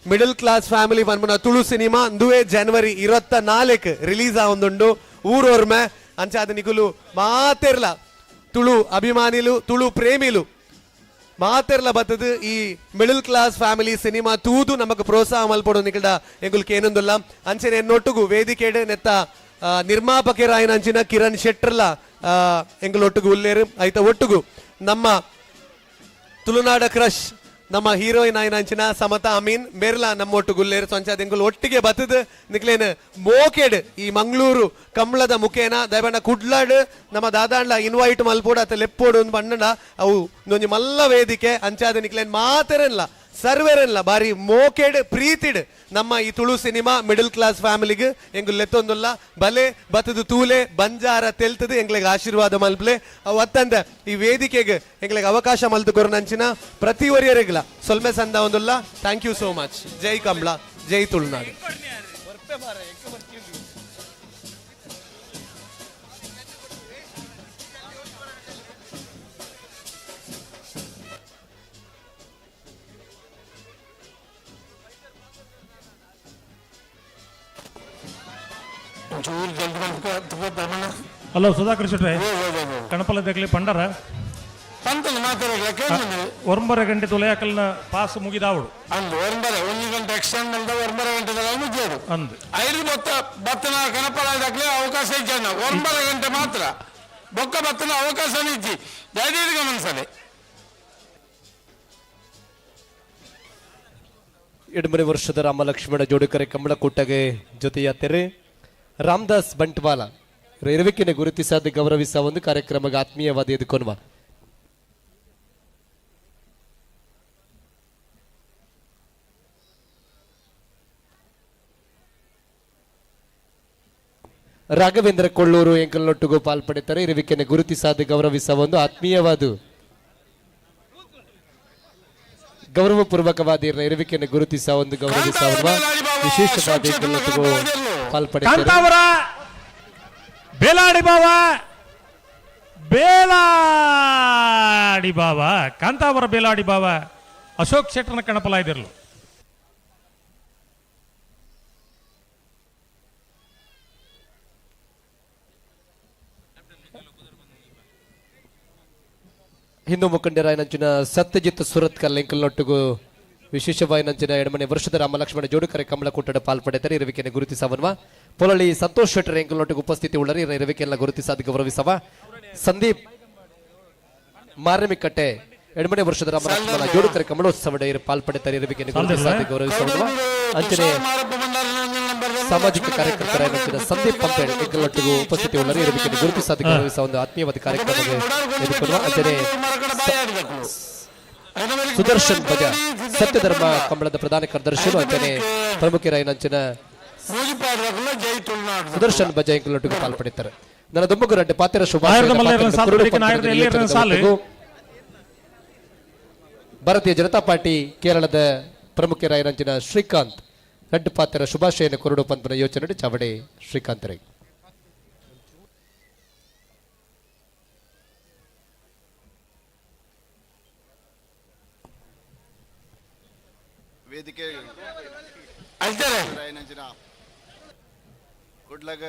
U: middle class family ಪನ್ಪುನ ತುಳು ಸಿನಿಮಾ ಅಂದುವೇ ಜನವರಿ 24 ರಿಲೀಸ್ ಆವೊಂದುಂಡು ಊರೋರ್ಮೆ. ಅಂಚಾದ ನಿಕುಲು ಮಾತೆರ್ಲ ತುಳು ಅಭಿಮಾನಿಲು ತುಳು ಪ್ರೇಮಿಲು ಮಾತೆರ್ಲ ಬತ್ತದು ಈ ಮಿಡಲ್ ಕ್ಲಾಸ್ ಫ್ಯಾಮಿಲಿ ಸಿನಿಮಾ ತೂದು ನಮಕ್ ಪ್ರೋತ್ಸಾಹ ಮಲ್ಪೊಡು ನಿಕಲ್ಡ ಎಂಕುಲು ಕೇನೊಂದುಲ್ಲ. ಅಂಚನೆ ಎನ್ನೊಟ್ಟುಗು ವೇದಿಕೆಡ್ ನೆತ್ತ ನಿರ್ಮಾಪಕರಾಯಿನ ಅಂಚಿನ ಕಿರಣ್ ಶೆಟ್ಟರ್ಲ ಎಂಕುಲು ಒಟ್ಟುಗು ಉಲ್ಲೇರು. ಐತ ಒಟ್ಟುಗು ನಮ್ಮ ತುಳುನಾಡ ಕ್ರಶ್ ನಮ್ಮ ಹೀರೋಯಿನ್ ಆಯಿನ ಅಂಚಿನ ಸಮತಾ ಅಮೀನ್ ಮೇರ್ಲಾ ನಮ್ಮ ಒಟ್ಟು ಗುಲ್ಲೇರು. ಸೊಂಚಾದ ಎಂಕುಲು ಒಟ್ಟಿಗೆ ಬತ್ತದು ನಿಕ್ಲೇನ್ ಮೋಕೆಡ್ ಈ ಮಂಗಳೂರು ಕಂಬಳದ ಮುಖೇನ ದಯಬಣ್ಣ ಕುಡ್ಲಾಡ್ ನಮ್ಮ ದಾದಾಂಡ್ಲ ಇನ್ವೈಟ್ ಮಲ್ಪೋಡು ಅತ್ತ ಲೆಪ್ಪೋಡು ಒಂದು ಬಣ್ಣಂಡ ಅವು ಒಂಜಿ ಮಲ್ಲ ವೇದಿಕೆ. ಅಂಚಾದ ನಿಕ್ಲೇನ್ ಮಾತೆರನ್ಲ ಸರ್ವೆರನ್ಲ ಬಾರಿ ಮೋಕೆಡ್ ಪ್ರೀತಿಡ್ ನಮ್ಮ ಈ ತುಳು ಸಿನಿಮಾ ಮಿಡಲ್ ಕ್ಲಾಸ್ ಫ್ಯಾಮಿಲಿಗೆ ಎಂಗುಲ್ ಲೆತ್ತೊಂದುಲ್ಲ. ಬಲೆ ಬತ್ತದು ತೂಲೆ ಬಂಜಾರ ತೆಲ್ತದು ಎಂಗ್ಲೆಗ್ ಆಶೀರ್ವಾದ ಮಲ್ಪ್ಲೆ. ಅವು ಅತ್ತಂದ ಈ ವೇದಿಕೆಗೆ ಎಂಗ್ಲೆಗ್ ಅವಕಾಶ ಮಲ್ತು ಕೊರನಂಚಿನ ಪ್ರತಿ ಒರಿಯರೆಗ್ಲ ಸೊಲ್ಮೆ ಸಂದ ಒಂದುಲ್ಲ. Thank you so much. Jai Kambala, Jai Tulunadu.
T: Hello Sudhakar ಶೆಟ್ರೆ, ಕಣಪಲ ದಗ್ಲಿ ಪಂಡರ ಒಂಬರ ಗಂಟೆ ತುಲೆಯಾಕಲ್ನ ಪಾಸ್ ಮುಗಿದಾವಡು
A: ಅಂದು ಒಂಬರ ಒಂದು ಗಂಟೆ ಎಕ್ಸ್ಟೆಂಡ್ ಮಲ್ದ ಒಂಬರ ಗಂಟೆ ಮುಗಿಯೋದು
T: ಅಂದು
A: ಐದು ಬತ್ತ ಬತ್ತನ ಕಣಪಲ ದಗ್ಲಿ ಅವಕಾಶ ಇಜ್ಜಣ್ಣ ಒಂಬರ ಗಂಟೆ ಮಾತ್ರ ಬೊಕ್ಕ ಬತ್ತನ ಅವಕಾಶ ಇಜ್ಜಿ ದಯದೀರ್ಘ ಗಮನಿಸಲೆ.
G: ಎಡಮನೆ ವರ್ಷದ ರಾಮ ಲಕ್ಷ್ಮಣ ಜೋಡುಕರೆ ಕಂಬಳಕೂಟಗೆ ಜೊತೆಯಾತೆರೆ ರಾಮದಾಸ್ ಬಂಟ್ವಾಲ ಇರುವಿಕೆನೆ ಗುರುತಿಸಾದ ಗೌರವಿಸ ಒಂದು ಕಾರ್ಯಕ್ರಮಕ್ಕೆ ಆತ್ಮೀಯವಾದ ಎದುಕೊನುವ. ರಾಘವೇಂದ್ರ ಕೊಳ್ಳೂರು ಎಂಕಲ್ನೊಟ್ಟಿಗೂ ಪಾಲ್ಪಡೆತಾರೆ ಇರುವಿಕೆನೆ ಗುರುತಿಸಾದ ಗೌರವಿಸ ಒಂದು ಆತ್ಮೀಯವಾದ ಗೌರವಪೂರ್ವಕವಾದ ಇರುವಿಕೆಯನ್ನು ಗುರುತಿಸ ಒಂದು ಗೌರವಿಸುವ ವಿಶೇಷವಾದ ಎಂಕಲ್ನೊಟ್ಟಿಗೂ ಪಾಲ್ಪಡೆತಾರೆ.
T: ಕಾಂತಾವರ ಬೇಲಾಡಿ ಬಾವ, ಬೇಲಾಡಿ ಬಾವ, ಕಾಂತಾವರ ಬೇಲಾಡಿ ಬಾವ ಅಶೋಕ್ ಶೆಟ್ಟರ್ನ ಕಣಪಲ ಇದಿರಲು.
G: ಹಿಂದೂ ಮುಖಂಡರಾಯನಂಚಿನ ಸತ್ಯಜಿತ್ ಸುರತ್ಕಲ್ ಎಂಕಲ್ನೊಟ್ಟಿಗೂ ವಿಶೇಷವಾಯಿನಂಚಿನ ಎಡಮನೆ ವರ್ಷದ ರಾಮ ಲಕ್ಷ್ಮಣ ಜೋಡುಕರೆ ಕಮಲಕೂಟದ ಪಾಲ್ಪಡೆದರೆ ಇರುವಿಕೆಯನ್ನು ಗುರುತಿಸವನ್ವ. ಪೊಲಳಿ ಸಂತೋಷ್ ಶೆಟ್ಟರ್ ಎಂಕಲ್ನೊಟ್ಟಿಗೆ ಉಪಸ್ಥಿತಿ ಉಳ್ಳರು ಇರುವಿಕೆಯನ್ನು ಗುರುತಿಸಾದ ಗೌರವಿಸವ. ಸಂದೀಪ್ ಮಾರಮಿಕಟ್ಟೆ ಎಡಮನೆ ವರ್ಷದ ರಾಮ ಲಕ್ಷ್ಮಣ ಜೋಡುಕರೆ ಕಮಲೋತ್ಸವ ಪಾಲ್ಪಡೆದರೆ ಇರುವಿಕೆಯನ್ನು ಗುರುತಿಸಾದ ಗೌರವಿಸವನ್ವ. ಅಂಚನೆ ಸಾಮಾಜಿಕ ಕಾರ್ಯಕರ್ತರಾದ ಸಂದೀಪ್ ಪಂಪೇಡ್ ಎಂಕಲ್ನೊಟ್ಟಿಗೂ ಉಪಸ್ಥಿತಿ ಉಳ್ಳರು ಇರುವಿಕೆಯನ್ನು ಗುರುತಿಸಾದ ಗೌರವಿಸುವ ಒಂದು ಆತ್ಮೀಯವಾದ ಕಾರ್ಯಕ್ರಮಕ್ಕೆ ಎದುರ್ಕೊಳ್ಳುವ. ಅಂಚನೆ ಸುದರ್ಶನ್ ಭಜ ಸತ್ಯಧರ್ಮ ಕಂಬಳದ ಪ್ರಧಾನ ಕಾರ್ಯದರ್ಶಿಗಳು ಅಂಚನೆ ಪ್ರಮುಖರಾಯಿನಂಚಿನ ಸುದರ್ಶನ್ ಭಜ ಎಂಕಲ್ನೊಟ್ಟಿಗೂ ಪಾಲ್ಪಡೆಯುತ್ತಾರೆ. ನನ್ನ ದುಮ್ಮಗು ಪಾತ್ರ ಶುಭಾಶಯ. ಭಾರತೀಯ ಜನತಾ ಪಾರ್ಟಿ ಕೇರಳದ ಪ್ರಮುಖರಾಯಿನಂಚಿನ ಶ್ರೀಕಾಂತ್ ರಡ್ಡು ಪಾತ್ರ ಶುಭಾಶಯನ ಕೊರಡು ಪಂಪನ ಯೋಚನೆ ಚಾವಡಿ ಶ್ರೀಕಾಂತ್ ರೈ.
C: ವೇದಿಕೆ ಕುಡ್ಲಗ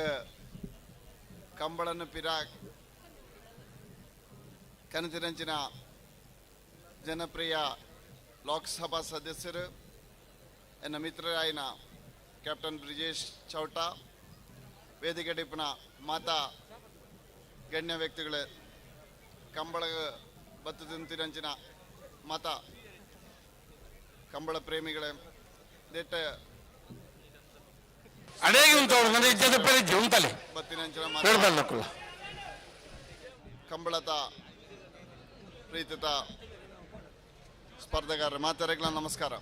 C: ಕಂಬಳನ್ನು ಪಿರಾಕ್ ಕನತಿರಂಚಿನ ಜನಪ್ರಿಯ ಲೋಕಸಭಾ ಸದಸ್ಯರು ಎನ್ನ ಮಿತ್ರರಾಯಿನ ಕ್ಯಾಪ್ಟನ್ ಬ್ರಿಜೇಶ್ ಚೌಟ, ವೇದಿಕೆ ಡಿಪ್ಪನ ಮಾತಾ ಗಣ್ಯ ವ್ಯಕ್ತಿಗಳೇ, ಕಂಬಳ ಬತ್ತು ತಿಂತಿರಂಚಿನ ಮತ ಕಂಬಳ ಪ್ರೇಮಿಗಳೇ ದಿಟ್ಟ
A: ಅಡೇಗೆ ಉಂಟು ನನ್ನ ಇಜ್ಜದ ಪೆರಿಜ್ಜಿ ಉಂಟಲೆ
C: ಬತ್ತಿನಂಚಿನ
A: ಬೇಡಬಲ್ಲಕ್ಕಲ್ಲ
C: ಕಂಬಳದ ಪ್ರೀತಿತ ಸ್ಪರ್ಧೆಗಾರರ ಮಾತಾರಗಳ ನಮಸ್ಕಾರ.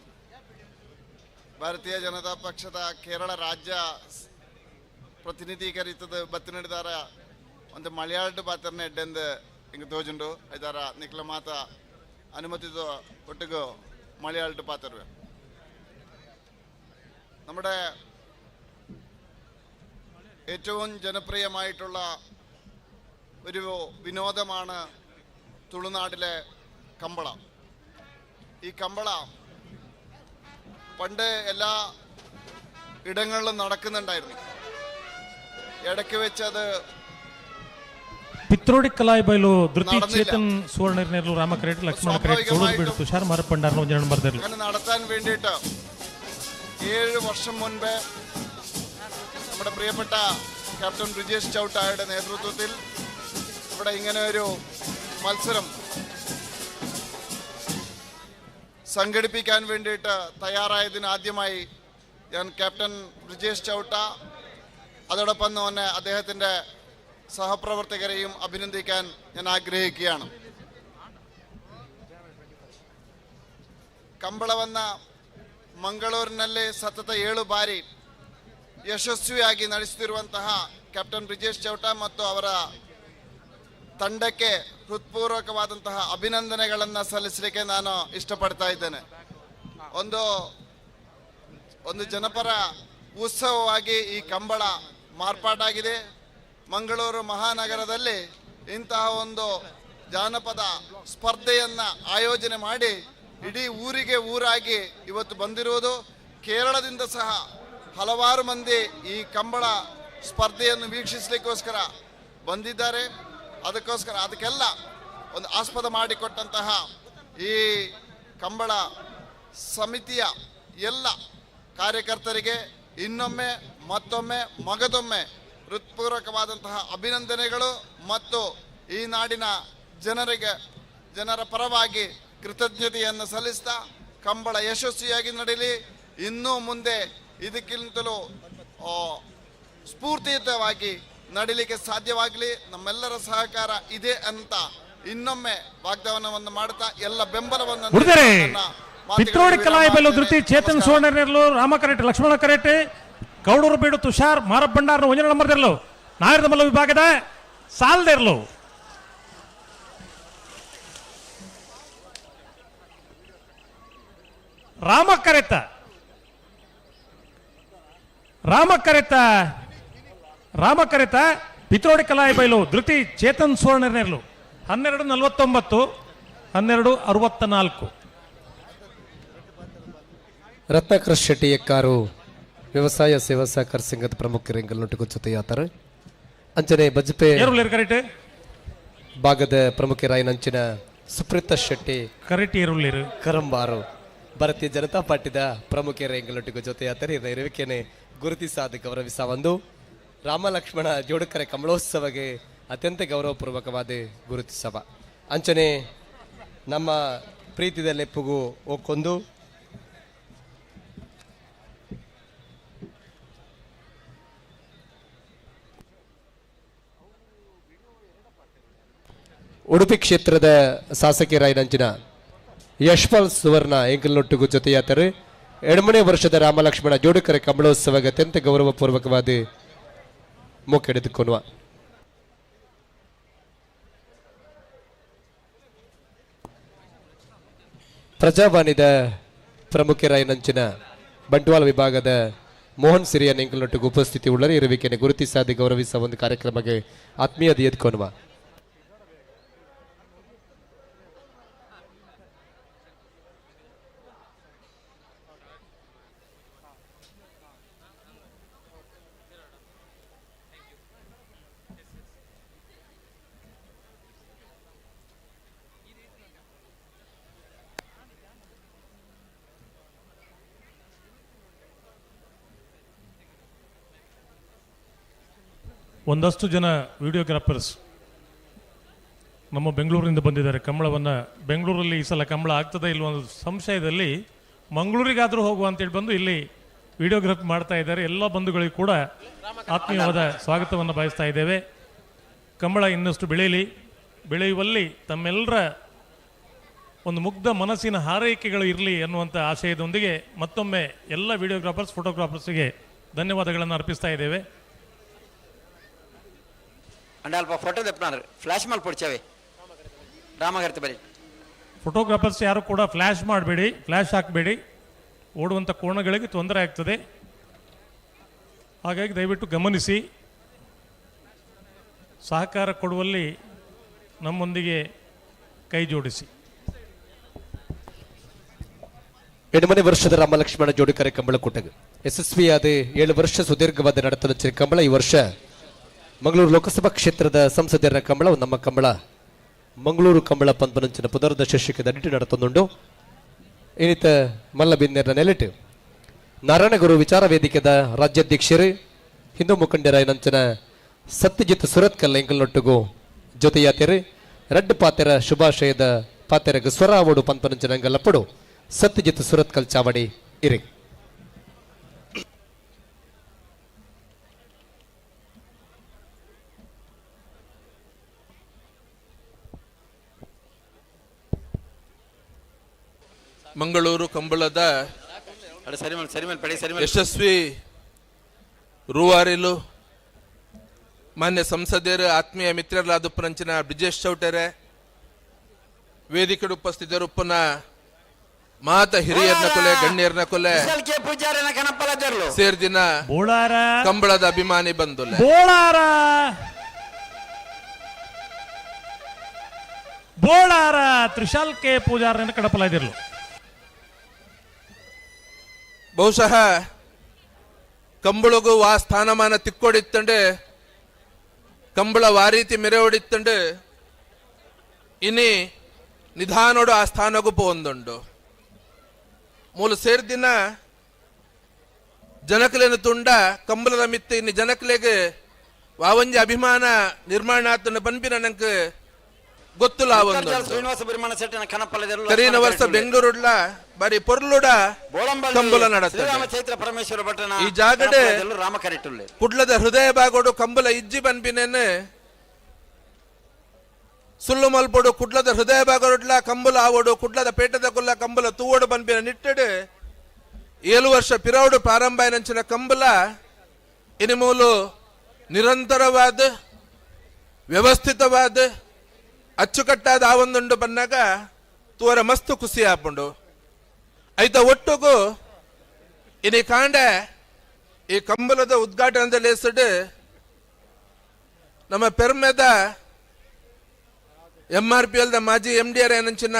C: ಭಾರತೀಯ ಜನತಾ ಪಕ್ಷದ ಕೇರಳ ರಾಜ್ಯ ಪ್ರತಿನಿಧೀಕರಿತದ ಬತ್ತಿನಡಿದಾರ ಒಂದು ಮಲಯಾಳದ ಪಾತ್ರನ ಎಡ್ಡೆಂದು ಹಿಂಗೆ ತೋಜುಂಡು ಐದಾರ ನಿಖಲ ಮಾತ ಅನುಮತಿದ ಒಟ್ಟಿಗೂ ಮಲಯಾಳದ ಪಾತ್ರವೆ. നമ്മുടെ ഏറ്റവും ജനപ്രിയമായിട്ടുള്ള ഒരു വിനോദമാണ് തുളുനാട്ടിലെ കമ്പള. ഈ കമ്പള പണ്ട് എല്ലാ ഇടങ്ങളിലും നടക്കുന്നുണ്ടായിരുന്നു. ഇടയ്ക്ക് വെച്ചത്
T: ಪಿತ್ರೋಡಿ ಕಲಾಯಿ ಬೈಲು ಧೃತಿ ಚೇತನ್ ಸುವರ್ಣ ನೇರ್ಲು ರಾಮ ಕರೇಟ್ ಲಕ್ಷ್ಮಣ ಕರೇಟ್ ಸೋಳೂರು ಬೀಡು ತುಷಾರ್ ಮಾರಪ್ಪಂಡಾರ್ನ ಒಂಜೆರಡು ಬರ್ದಿರ್ಲು.
C: അങ്ങനെ നടത്താൻ വേണ്ടിയിട്ട് 7 വർഷം മുൻപേ നമ്മുടെ പ്രിയപ്പെട്ട ക്യാപ്റ്റൻ ബ്രിജേഷ് ചൗട്ടായുടെ നേതൃത്വത്തിൽ ഇവിടെ ഇങ്ങനെ ഒരു മത്സരം സംഘടിപ്പിക്കാൻ വേണ്ടിയിട്ട് തയ്യാറായതിന് ആദ്യമായി ഞാൻ ക്യാപ്റ്റൻ ബ്രിജേഷ് ചൗട്ട അതോടൊപ്പം തന്നെ അദ്ദേഹത്തിൻ്റെ സഹപ്രവർത്തകരെയും അഭിനന്ദിക്കാൻ ഞാൻ ആഗ്രഹിക്കുകയാണ്. ಕಂಬಳವನ್ನ ಮಂಗಳೂರಿನಲ್ಲಿ ಸತತ 7 ಬಾರಿ ಯಶಸ್ವಿಯಾಗಿ ನಡೆಸುತ್ತಿರುವಂತಹ ಕ್ಯಾಪ್ಟನ್ ಬ್ರಿಜೇಶ್ ಚೌಟ ಮತ್ತು ಅವರ ತಂಡಕ್ಕೆ ಹೃತ್ಪೂರ್ವಕವಾದಂತಹ ಅಭಿನಂದನೆಗಳನ್ನು ಸಲ್ಲಿಸಲಿಕ್ಕೆ ನಾನು ಇಷ್ಟಪಡ್ತಾ ಇದ್ದೇನೆ. ಒಂದು ಒಂದು ಜನಪರ ಉತ್ಸವವಾಗಿ ಈ ಕಂಬಳ ಮಾರ್ಪಾಟಾಗಿದೆ. ಮಂಗಳೂರು ಮಹಾನಗರದಲ್ಲಿ ಇಂತಹ ಒಂದು ಜಾನಪದ ಸ್ಪರ್ಧೆಯನ್ನು ಆಯೋಜನೆ ಮಾಡಿ ಇಡೀ ಊರಿಗೆ ಊರಾಗಿ ಇವತ್ತು ಬಂದಿರುವುದು. ಕೇರಳದಿಂದ ಸಹ ಹಲವಾರು ಮಂದಿ ಈ ಕಂಬಳ ಸ್ಪರ್ಧೆಯನ್ನು ವೀಕ್ಷಿಸಲಿಕ್ಕೋಸ್ಕರ ಬಂದಿದ್ದಾರೆ. ಅದಕ್ಕೋಸ್ಕರ ಅದಕ್ಕೆಲ್ಲ ಒಂದು ಆಸ್ಪದ ಮಾಡಿಕೊಟ್ಟಂತಹ ಈ ಕಂಬಳ ಸಮಿತಿಯ ಎಲ್ಲ ಕಾರ್ಯಕರ್ತರಿಗೆ ಇನ್ನೊಮ್ಮೆ ಮತ್ತೊಮ್ಮೆ ಮಗದೊಮ್ಮೆ ಹೃತ್ಪೂರ್ವಕವಾದಂತಹ ಅಭಿನಂದನೆಗಳು ಮತ್ತು ಈ ನಾಡಿನ ಜನರಿಗೆ ಜನರ ಪರವಾಗಿ ಕೃತಜ್ಞತೆಯನ್ನು ಸಲ್ಲಿಸ್ತಾ ಕಂಬಳ ಯಶಸ್ವಿಯಾಗಿ ನಡೆಯಲಿ, ಇನ್ನೂ ಮುಂದೆ ಇದಕ್ಕಿಂತಲೂ ಸ್ಫೂರ್ತಿಯುತವಾಗಿ ನಡೀಲಿಕ್ಕೆ ಸಾಧ್ಯವಾಗಲಿ, ನಮ್ಮೆಲ್ಲರ ಸಹಕಾರ ಇದೆ ಅಂತ ಇನ್ನೊಮ್ಮೆ ವಾಗ್ದಾನವನ್ನು ಮಾಡ್ತಾ ಎಲ್ಲ ಬೆಂಬಲವನ್ನು
T: ಪಿತ್ರೋಡಿ ಕಲಾಯಿ ಬೈಲು ಧೃತಿ ಚೇತನ್ ಸುವರ್ಣರ್ಲು ರಾಮ ಕರೆಟೆ ಲಕ್ಷ್ಮಣ ಕರೆಟೆ ಗೌಡರು ಬೀಡು ತುಷಾರ್ ಮಾರಬ್ಬಂಡಾರ್ನ ಒಂಜನ ನಂಬರ್ದಿರ್ಲು ನಾಯರ್ದಮಲ್ಲ ವಿಭಾಗದ ಸಾಲದಿರ್ಲು. ರಾಮ ಕರೆತ ರಾಮ ಕರೆತ ರಾಮ ಕರೆತ ಪಿತ್ರೋಡಿ ಕಲಾಯಿ ಬೈಲು ಧೃತಿ ಚೇತನ್ ಸುವರ್ಣರ್ಲು 12:49 12:64.
G: ರತ್ನಾಕರ್ ಶೆಟ್ಟಿ ಎಕ್ಕಾರು ವ್ಯವಸಾಯ ಸೇವಾ ಸಹಕಾರ ಸಂಘದ ಪ್ರಮುಖ ಜೊತೆಯಾತಾರೆ. ಅಂಚನೆ ಬಜಪೆ ಭಾಗದ ಪ್ರಮುಖರಾಯನಂಚಿನ ಸುಪ್ರೀತಾ ಶೆಟ್ಟಿ ಕರಂಬಾರು ಭಾರತೀಯ ಜನತಾ ಪಾರ್ಟಿದ ಪ್ರಮುಖರ ಜೊತೆಯಾತಾರೆ. ಇರುವಿಕೆನೆ ಗುರುತಿಸಾದ ಗೌರವಿಸ ಒಂದು ರಾಮ ಲಕ್ಷ್ಮಣ ಜೋಡುಕರೆ ಕಮಲೋತ್ಸವಗೆ ಅತ್ಯಂತ ಗೌರವಪೂರ್ವಕವಾದ ಗುರುತಿಸವ. ಅಂಚನೆ ನಮ್ಮ ಪ್ರೀತಿದ ಲೆಪ್ಪುಗು ಒಕ್ಕೊಂದು ಉಡುಪಿ ಕ್ಷೇತ್ರದ ಶಾಸಕರಾಯನಂಚಿನ ಯಶ್ಪಾಲ್ ಸುವರ್ಣ ಎಂಕಲ್ನೊಟ್ಟಿಗೂ ಜೊತೆಯಾತರು. 7ನೇ ವರ್ಷದ ರಾಮಲಕ್ಷ್ಮಣ ಜೋಡುಕರೆ ಕಮಲೋತ್ಸವಕ್ಕೆ ಅತ್ಯಂತ ಗೌರವಪೂರ್ವಕವಾದ ಮುಕ್ಕೆಡೆದುಕೊಳ್ಳುವ ಪ್ರಜಾವಾಣಿದ ಪ್ರಮುಖರಾಯನಂಚಿನ ಬಂಟ್ವಾಳ ವಿಭಾಗದ ಮೋಹನ್ ಸಿರಿಯನ್ ಎಂಕಲ್ನೊಟ್ಟಿಗೂ ಉಪಸ್ಥಿತಿ ಉಳ್ಳರು. ಇರುವಿಕೆಯನ್ನು ಗುರುತಿಸಾದಿ ಗೌರವಿಸುವ ಒಂದು ಕಾರ್ಯಕ್ರಮಕ್ಕೆ ಆತ್ಮೀಯತೆ ಎದ್ಕೊನುವ.
T: ಒಂದಷ್ಟು ಜನ ವಿಡಿಯೋಗ್ರಾಫರ್ಸ್ ನಮ್ಮ ಬೆಂಗಳೂರಿನಿಂದ ಬಂದಿದ್ದಾರೆ. ಕಂಬಳವನ್ನು ಬೆಂಗಳೂರಲ್ಲಿ ಈ ಸಲ ಕಂಬಳ ಆಗ್ತದೆ ಇಲ್ವ ಅನ್ನೋ ಸಂಶಯದಲ್ಲಿ ಮಂಗಳೂರಿಗಾದರೂ ಹೋಗುವ ಅಂತೇಳಿ ಬಂದು ಇಲ್ಲಿ ವಿಡಿಯೋಗ್ರಫಿ ಮಾಡ್ತಾ ಇದ್ದಾರೆ. ಎಲ್ಲ ಬಂಧುಗಳಿಗೂ ಕೂಡ ಆತ್ಮೀಯವಾದ ಸ್ವಾಗತವನ್ನು ಬಯಸ್ತಾ ಇದ್ದೇವೆ. ಕಂಬಳ ಇನ್ನಷ್ಟು ಬೆಳೆಯಲಿ, ಬೆಳೆಯುವಲ್ಲಿ ತಮ್ಮೆಲ್ಲರ ಒಂದು ಮುಗ್ಧ ಮನಸ್ಸಿನ ಹಾರೈಕೆಗಳು ಇರಲಿ ಅನ್ನುವಂಥ ಆಶಯದೊಂದಿಗೆ ಮತ್ತೊಮ್ಮೆ ಎಲ್ಲ ವಿಡಿಯೋಗ್ರಾಫರ್ಸ್, ಫೋಟೋಗ್ರಾಫರ್ಸಿಗೆ ಧನ್ಯವಾದಗಳನ್ನು ಅರ್ಪಿಸ್ತಾ ಇದ್ದೇವೆ.
Q: ಅಂಡ್ ಅಲ್ಪ ಫೋಟೋ ದೆಪ್ಪನಾರು ಫ್ಲಾಶ್ ಮಲ್ಪೊಡ್ಚವೆ ರಾಮಗರ್ತಿ ಬರಿ.
T: ಫೋಟೋಗ್ರಾಫರ್ಸ್ ಯಾರು ಕೂಡ ಫ್ಲ್ಯಾಶ್ ಮಾಡಬೇಡಿ, ಫ್ಲ್ಯಾಶ್ ಹಾಕಬೇಡಿ, ಓಡುವಂಥ ಕೋಣಗಳಿಗೆ ತೊಂದರೆ ಆಗ್ತದೆ. ಹಾಗಾಗಿ ದಯವಿಟ್ಟು ಗಮನಿಸಿ, ಸಹಕಾರ ಕೊಡುವಲ್ಲಿ ನಮ್ಮೊಂದಿಗೆ ಕೈ ಜೋಡಿಸಿ.
G: 8ನೇ ವರ್ಷದ ರಾಮಲಕ್ಷ್ಮಣ ಜೋಡಿಕರೆ ಕಂಬಳಕೂಟಗ ಯಶಸ್ವಿಯಾದ 7 ವರ್ಷ ಸುದೀರ್ಘವಾದ ನಡೆತನ ಕಂಬಳ. ಈ ವರ್ಷ ಮಂಗಳೂರು ಲೋಕಸಭಾ ಕ್ಷೇತ್ರದ ಸಂಸದರ ಕಂಬಳ ನಮ್ಮ ಕಂಬಳ ಮಂಗಳೂರು ಕಂಬಳ ಪಂಪನಂಚಿನ ಪುನರ್ದ ಶೀರ್ಷಿಕೆ ಅಡಿಟ್ಟು ನಡತೊಂದುಂಡು. ಇನ್ನಿತ ಮಲ್ಲಬಿನ್ನೆರ ನೆಲೆಟು ನಾರಾಯಣಗುರು ವಿಚಾರ ವೇದಿಕೆದ ರಾಜ್ಯಾಧ್ಯಕ್ಷರು ಹಿಂದೂ ಮುಖಂಡರ ನಂಚಿನ ಸತ್ಯಜಿತ್ ಸುರತ್ಕಲ್ ಎಂಕಲ್ನೊಟ್ಟಿಗೂ ಜೊತೆಯಾತೆರು ರಡ್ಡು ಪಾತೆರ ಶುಭಾಶಯದ ಪಾತೆರಗ ಸ್ವರ ಅವಡು ಪಂಪನಂಚಿನ ಅಂಗಲ್ಲಪ್ಪಡು ಸತ್ಯಜಿತ್ ಸುರತ್ಕಲ್ ಚಾವಡಿ ಇರಿ.
H: ಮಂಗಳೂರು ಕಂಬಳದ ಯಶಸ್ವಿ ರೂವಾರಿಲು ಮಾನ್ಯ ಸಂಸದೀಯರು ಆತ್ಮೀಯ ಮಿತ್ರರಾದ ಉಪ್ಪನಂಚಿನ ಬ್ರಿಜೇಶ್ ಚೌಟೆರೆ, ವೇದಿಕೆ ಉಪಸ್ಥಿತರು ಉಪ್ಪನ ಮಾತ ಹಿರಿಯರ್ನ ಕೊಲೆ ಗಣ್ಯರ್ನ ಕೊಲೆ ಸೇರ್ದಿನ ಕಂಬಳದ ಅಭಿಮಾನಿ ಬಂದು
T: ಬೋಳಾರ ಬೋಳಾರ ತ್ರಿಶಾಲ್ ಕೆ ಪೂಜಾರನ ಕಡಪಲಾದಿರ್ಲು.
H: ಬಹುಶಃ ಕಂಬಳಗೂ ವಾ ಸ್ಥಾನಮಾನ ತಿಕ್ಕೊಡಿತ್ತಂಡೆ, ಕಂಬಳ ವಾರೀತಿ ಮೆರೆ ಹೊಡಿತ್ತಂಡೆ, ಇನಿ ನಿಧಾನೋಡು ಆ ಸ್ಥಾನಗೂ ಪೋಂದುಂಡು. ಮೂಲ ಸೇರ್ದಿನ ಜನಕಲೇನು ತುಂಡ ಕಂಬಳದ ಮಿತ್ತೆ ಇನ್ನು ಜನಕಲೆಗೆ ವಾವಂಜಿ ಅಭಿಮಾನ ನಿರ್ಮಾಣ ಆತನ ಬನ್ಪಿನ ನಂಗೆ ಗೊತ್ತಿಲ್ಲ. ಕರೀನ ವರ್ಷ ಬೆಂಗಳೂರುಡ್ಲ ಬಾರಿ ಪೊರ್ಲುಡ ಕಂಬಳ ನಡತ. ಈ ಜಾಗಡೆ ಕುಡ್ಲದ ಹೃದಯ ಭಾಗೋಡು ಕಂಬಳ ಇಜ್ಜಿ ಬನ್ಪಿನೇನೆ ಸುಳ್ಳು ಮಲ್ಪೋಡು ಕುಡ್ಲದ ಹೃದಯ ಭಾಗಡುಡ್ಲ ಕಂಬಳ ಆವೋಡು ಕುಡ್ಲದ ಪೇಟದ ಕುಲ್ಲ ಕಂಬಳ ತೂವೋಡು ಬನ್ಪಿನ ನಿಟ್ಟೆಡು 7 ವರ್ಷ ಪಿರೌಡು ಪ್ರಾರಂಭ ನಂಚಿನ ಕಂಬಳ ಇನಿ ಮೂಲು ನಿರಂತರವಾದ ವ್ಯವಸ್ಥಿತವಾದ ಅಚ್ಚುಕಟ್ಟಾದ ಆ ಒಂದುಂಡು ಬನ್ನಾಗ ತೂವರ ಮಸ್ತು ಖುಷಿ ಆಪುಂಡು. ಐತ ಒಟ್ಟುಗು ಇನಿ ಕಾಂಡೆ ಈ ಕಂಬಳದ ಉದ್ಘಾಟನೆದಲ್ಲಿ ಹೆಸರು ನಮ್ಮ ಪೆರ್ಮೆದ MRPL the ಮಾಜಿ MD ಏನಂಚಿನ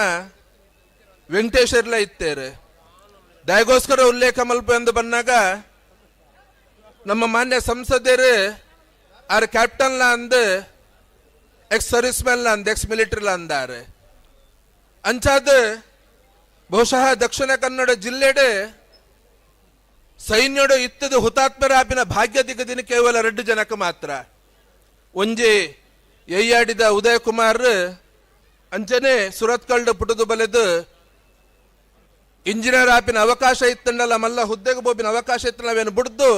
H: ವೆಂಕಟೇಶ್ವರ್ಲ ಇತ್ತೇರು. ದಯಗೋಸ್ಕರ ಉಲ್ಲೇಖ ಮಲ್ಪ ಎಂದು ಬಂದಾಗ ನಮ್ಮ ಮಾನ್ಯ ಸಂಸದರು ಆರ್ ಕ್ಯಾಪ್ಟನ್ಲ ಅಂದು ಎಕ್ಸ್ ಸರ್ವಿಸ್ ಮ್ಯಾನ್ ಅಂದ್ ಎಕ್ಸ್ ಮಿಲಿಟರಿಲ ಅಂದಾರೆ. ಅಂಚಾದ ಬಹುಶಃ ದಕ್ಷಿಣ ಕನ್ನಡ ಜಿಲ್ಲೆಡೆ ಸೈನ್ಯಡು ಇತ್ತದು ಹುತಾತ್ಮರಾಪಿನ ಭಾಗ್ಯ ದಿಗದಿನ ಕೇವಲ 2 ಜನಕ್ಕೆ ಮಾತ್ರ. ಒಂಜಿ ಎಯ್ಯಾಡಿದ ಉದಯ ಕುಮಾರ್, ಅಂಚನೆ ಸುರತ್ಕಲ್ಡು ಪುಟದು ಬಲೆದು ಇಂಜಿನಿಯರ್ ಆಪಿನ ಅವಕಾಶ ಇತ್ತಂಡಲ್ಲ ಮಲ್ಲ ಹುದ್ದೆಗೆ ಬೋಪಿನ ಅವಕಾಶ ಇತ್ತಂಡ ಬುಡ್ದು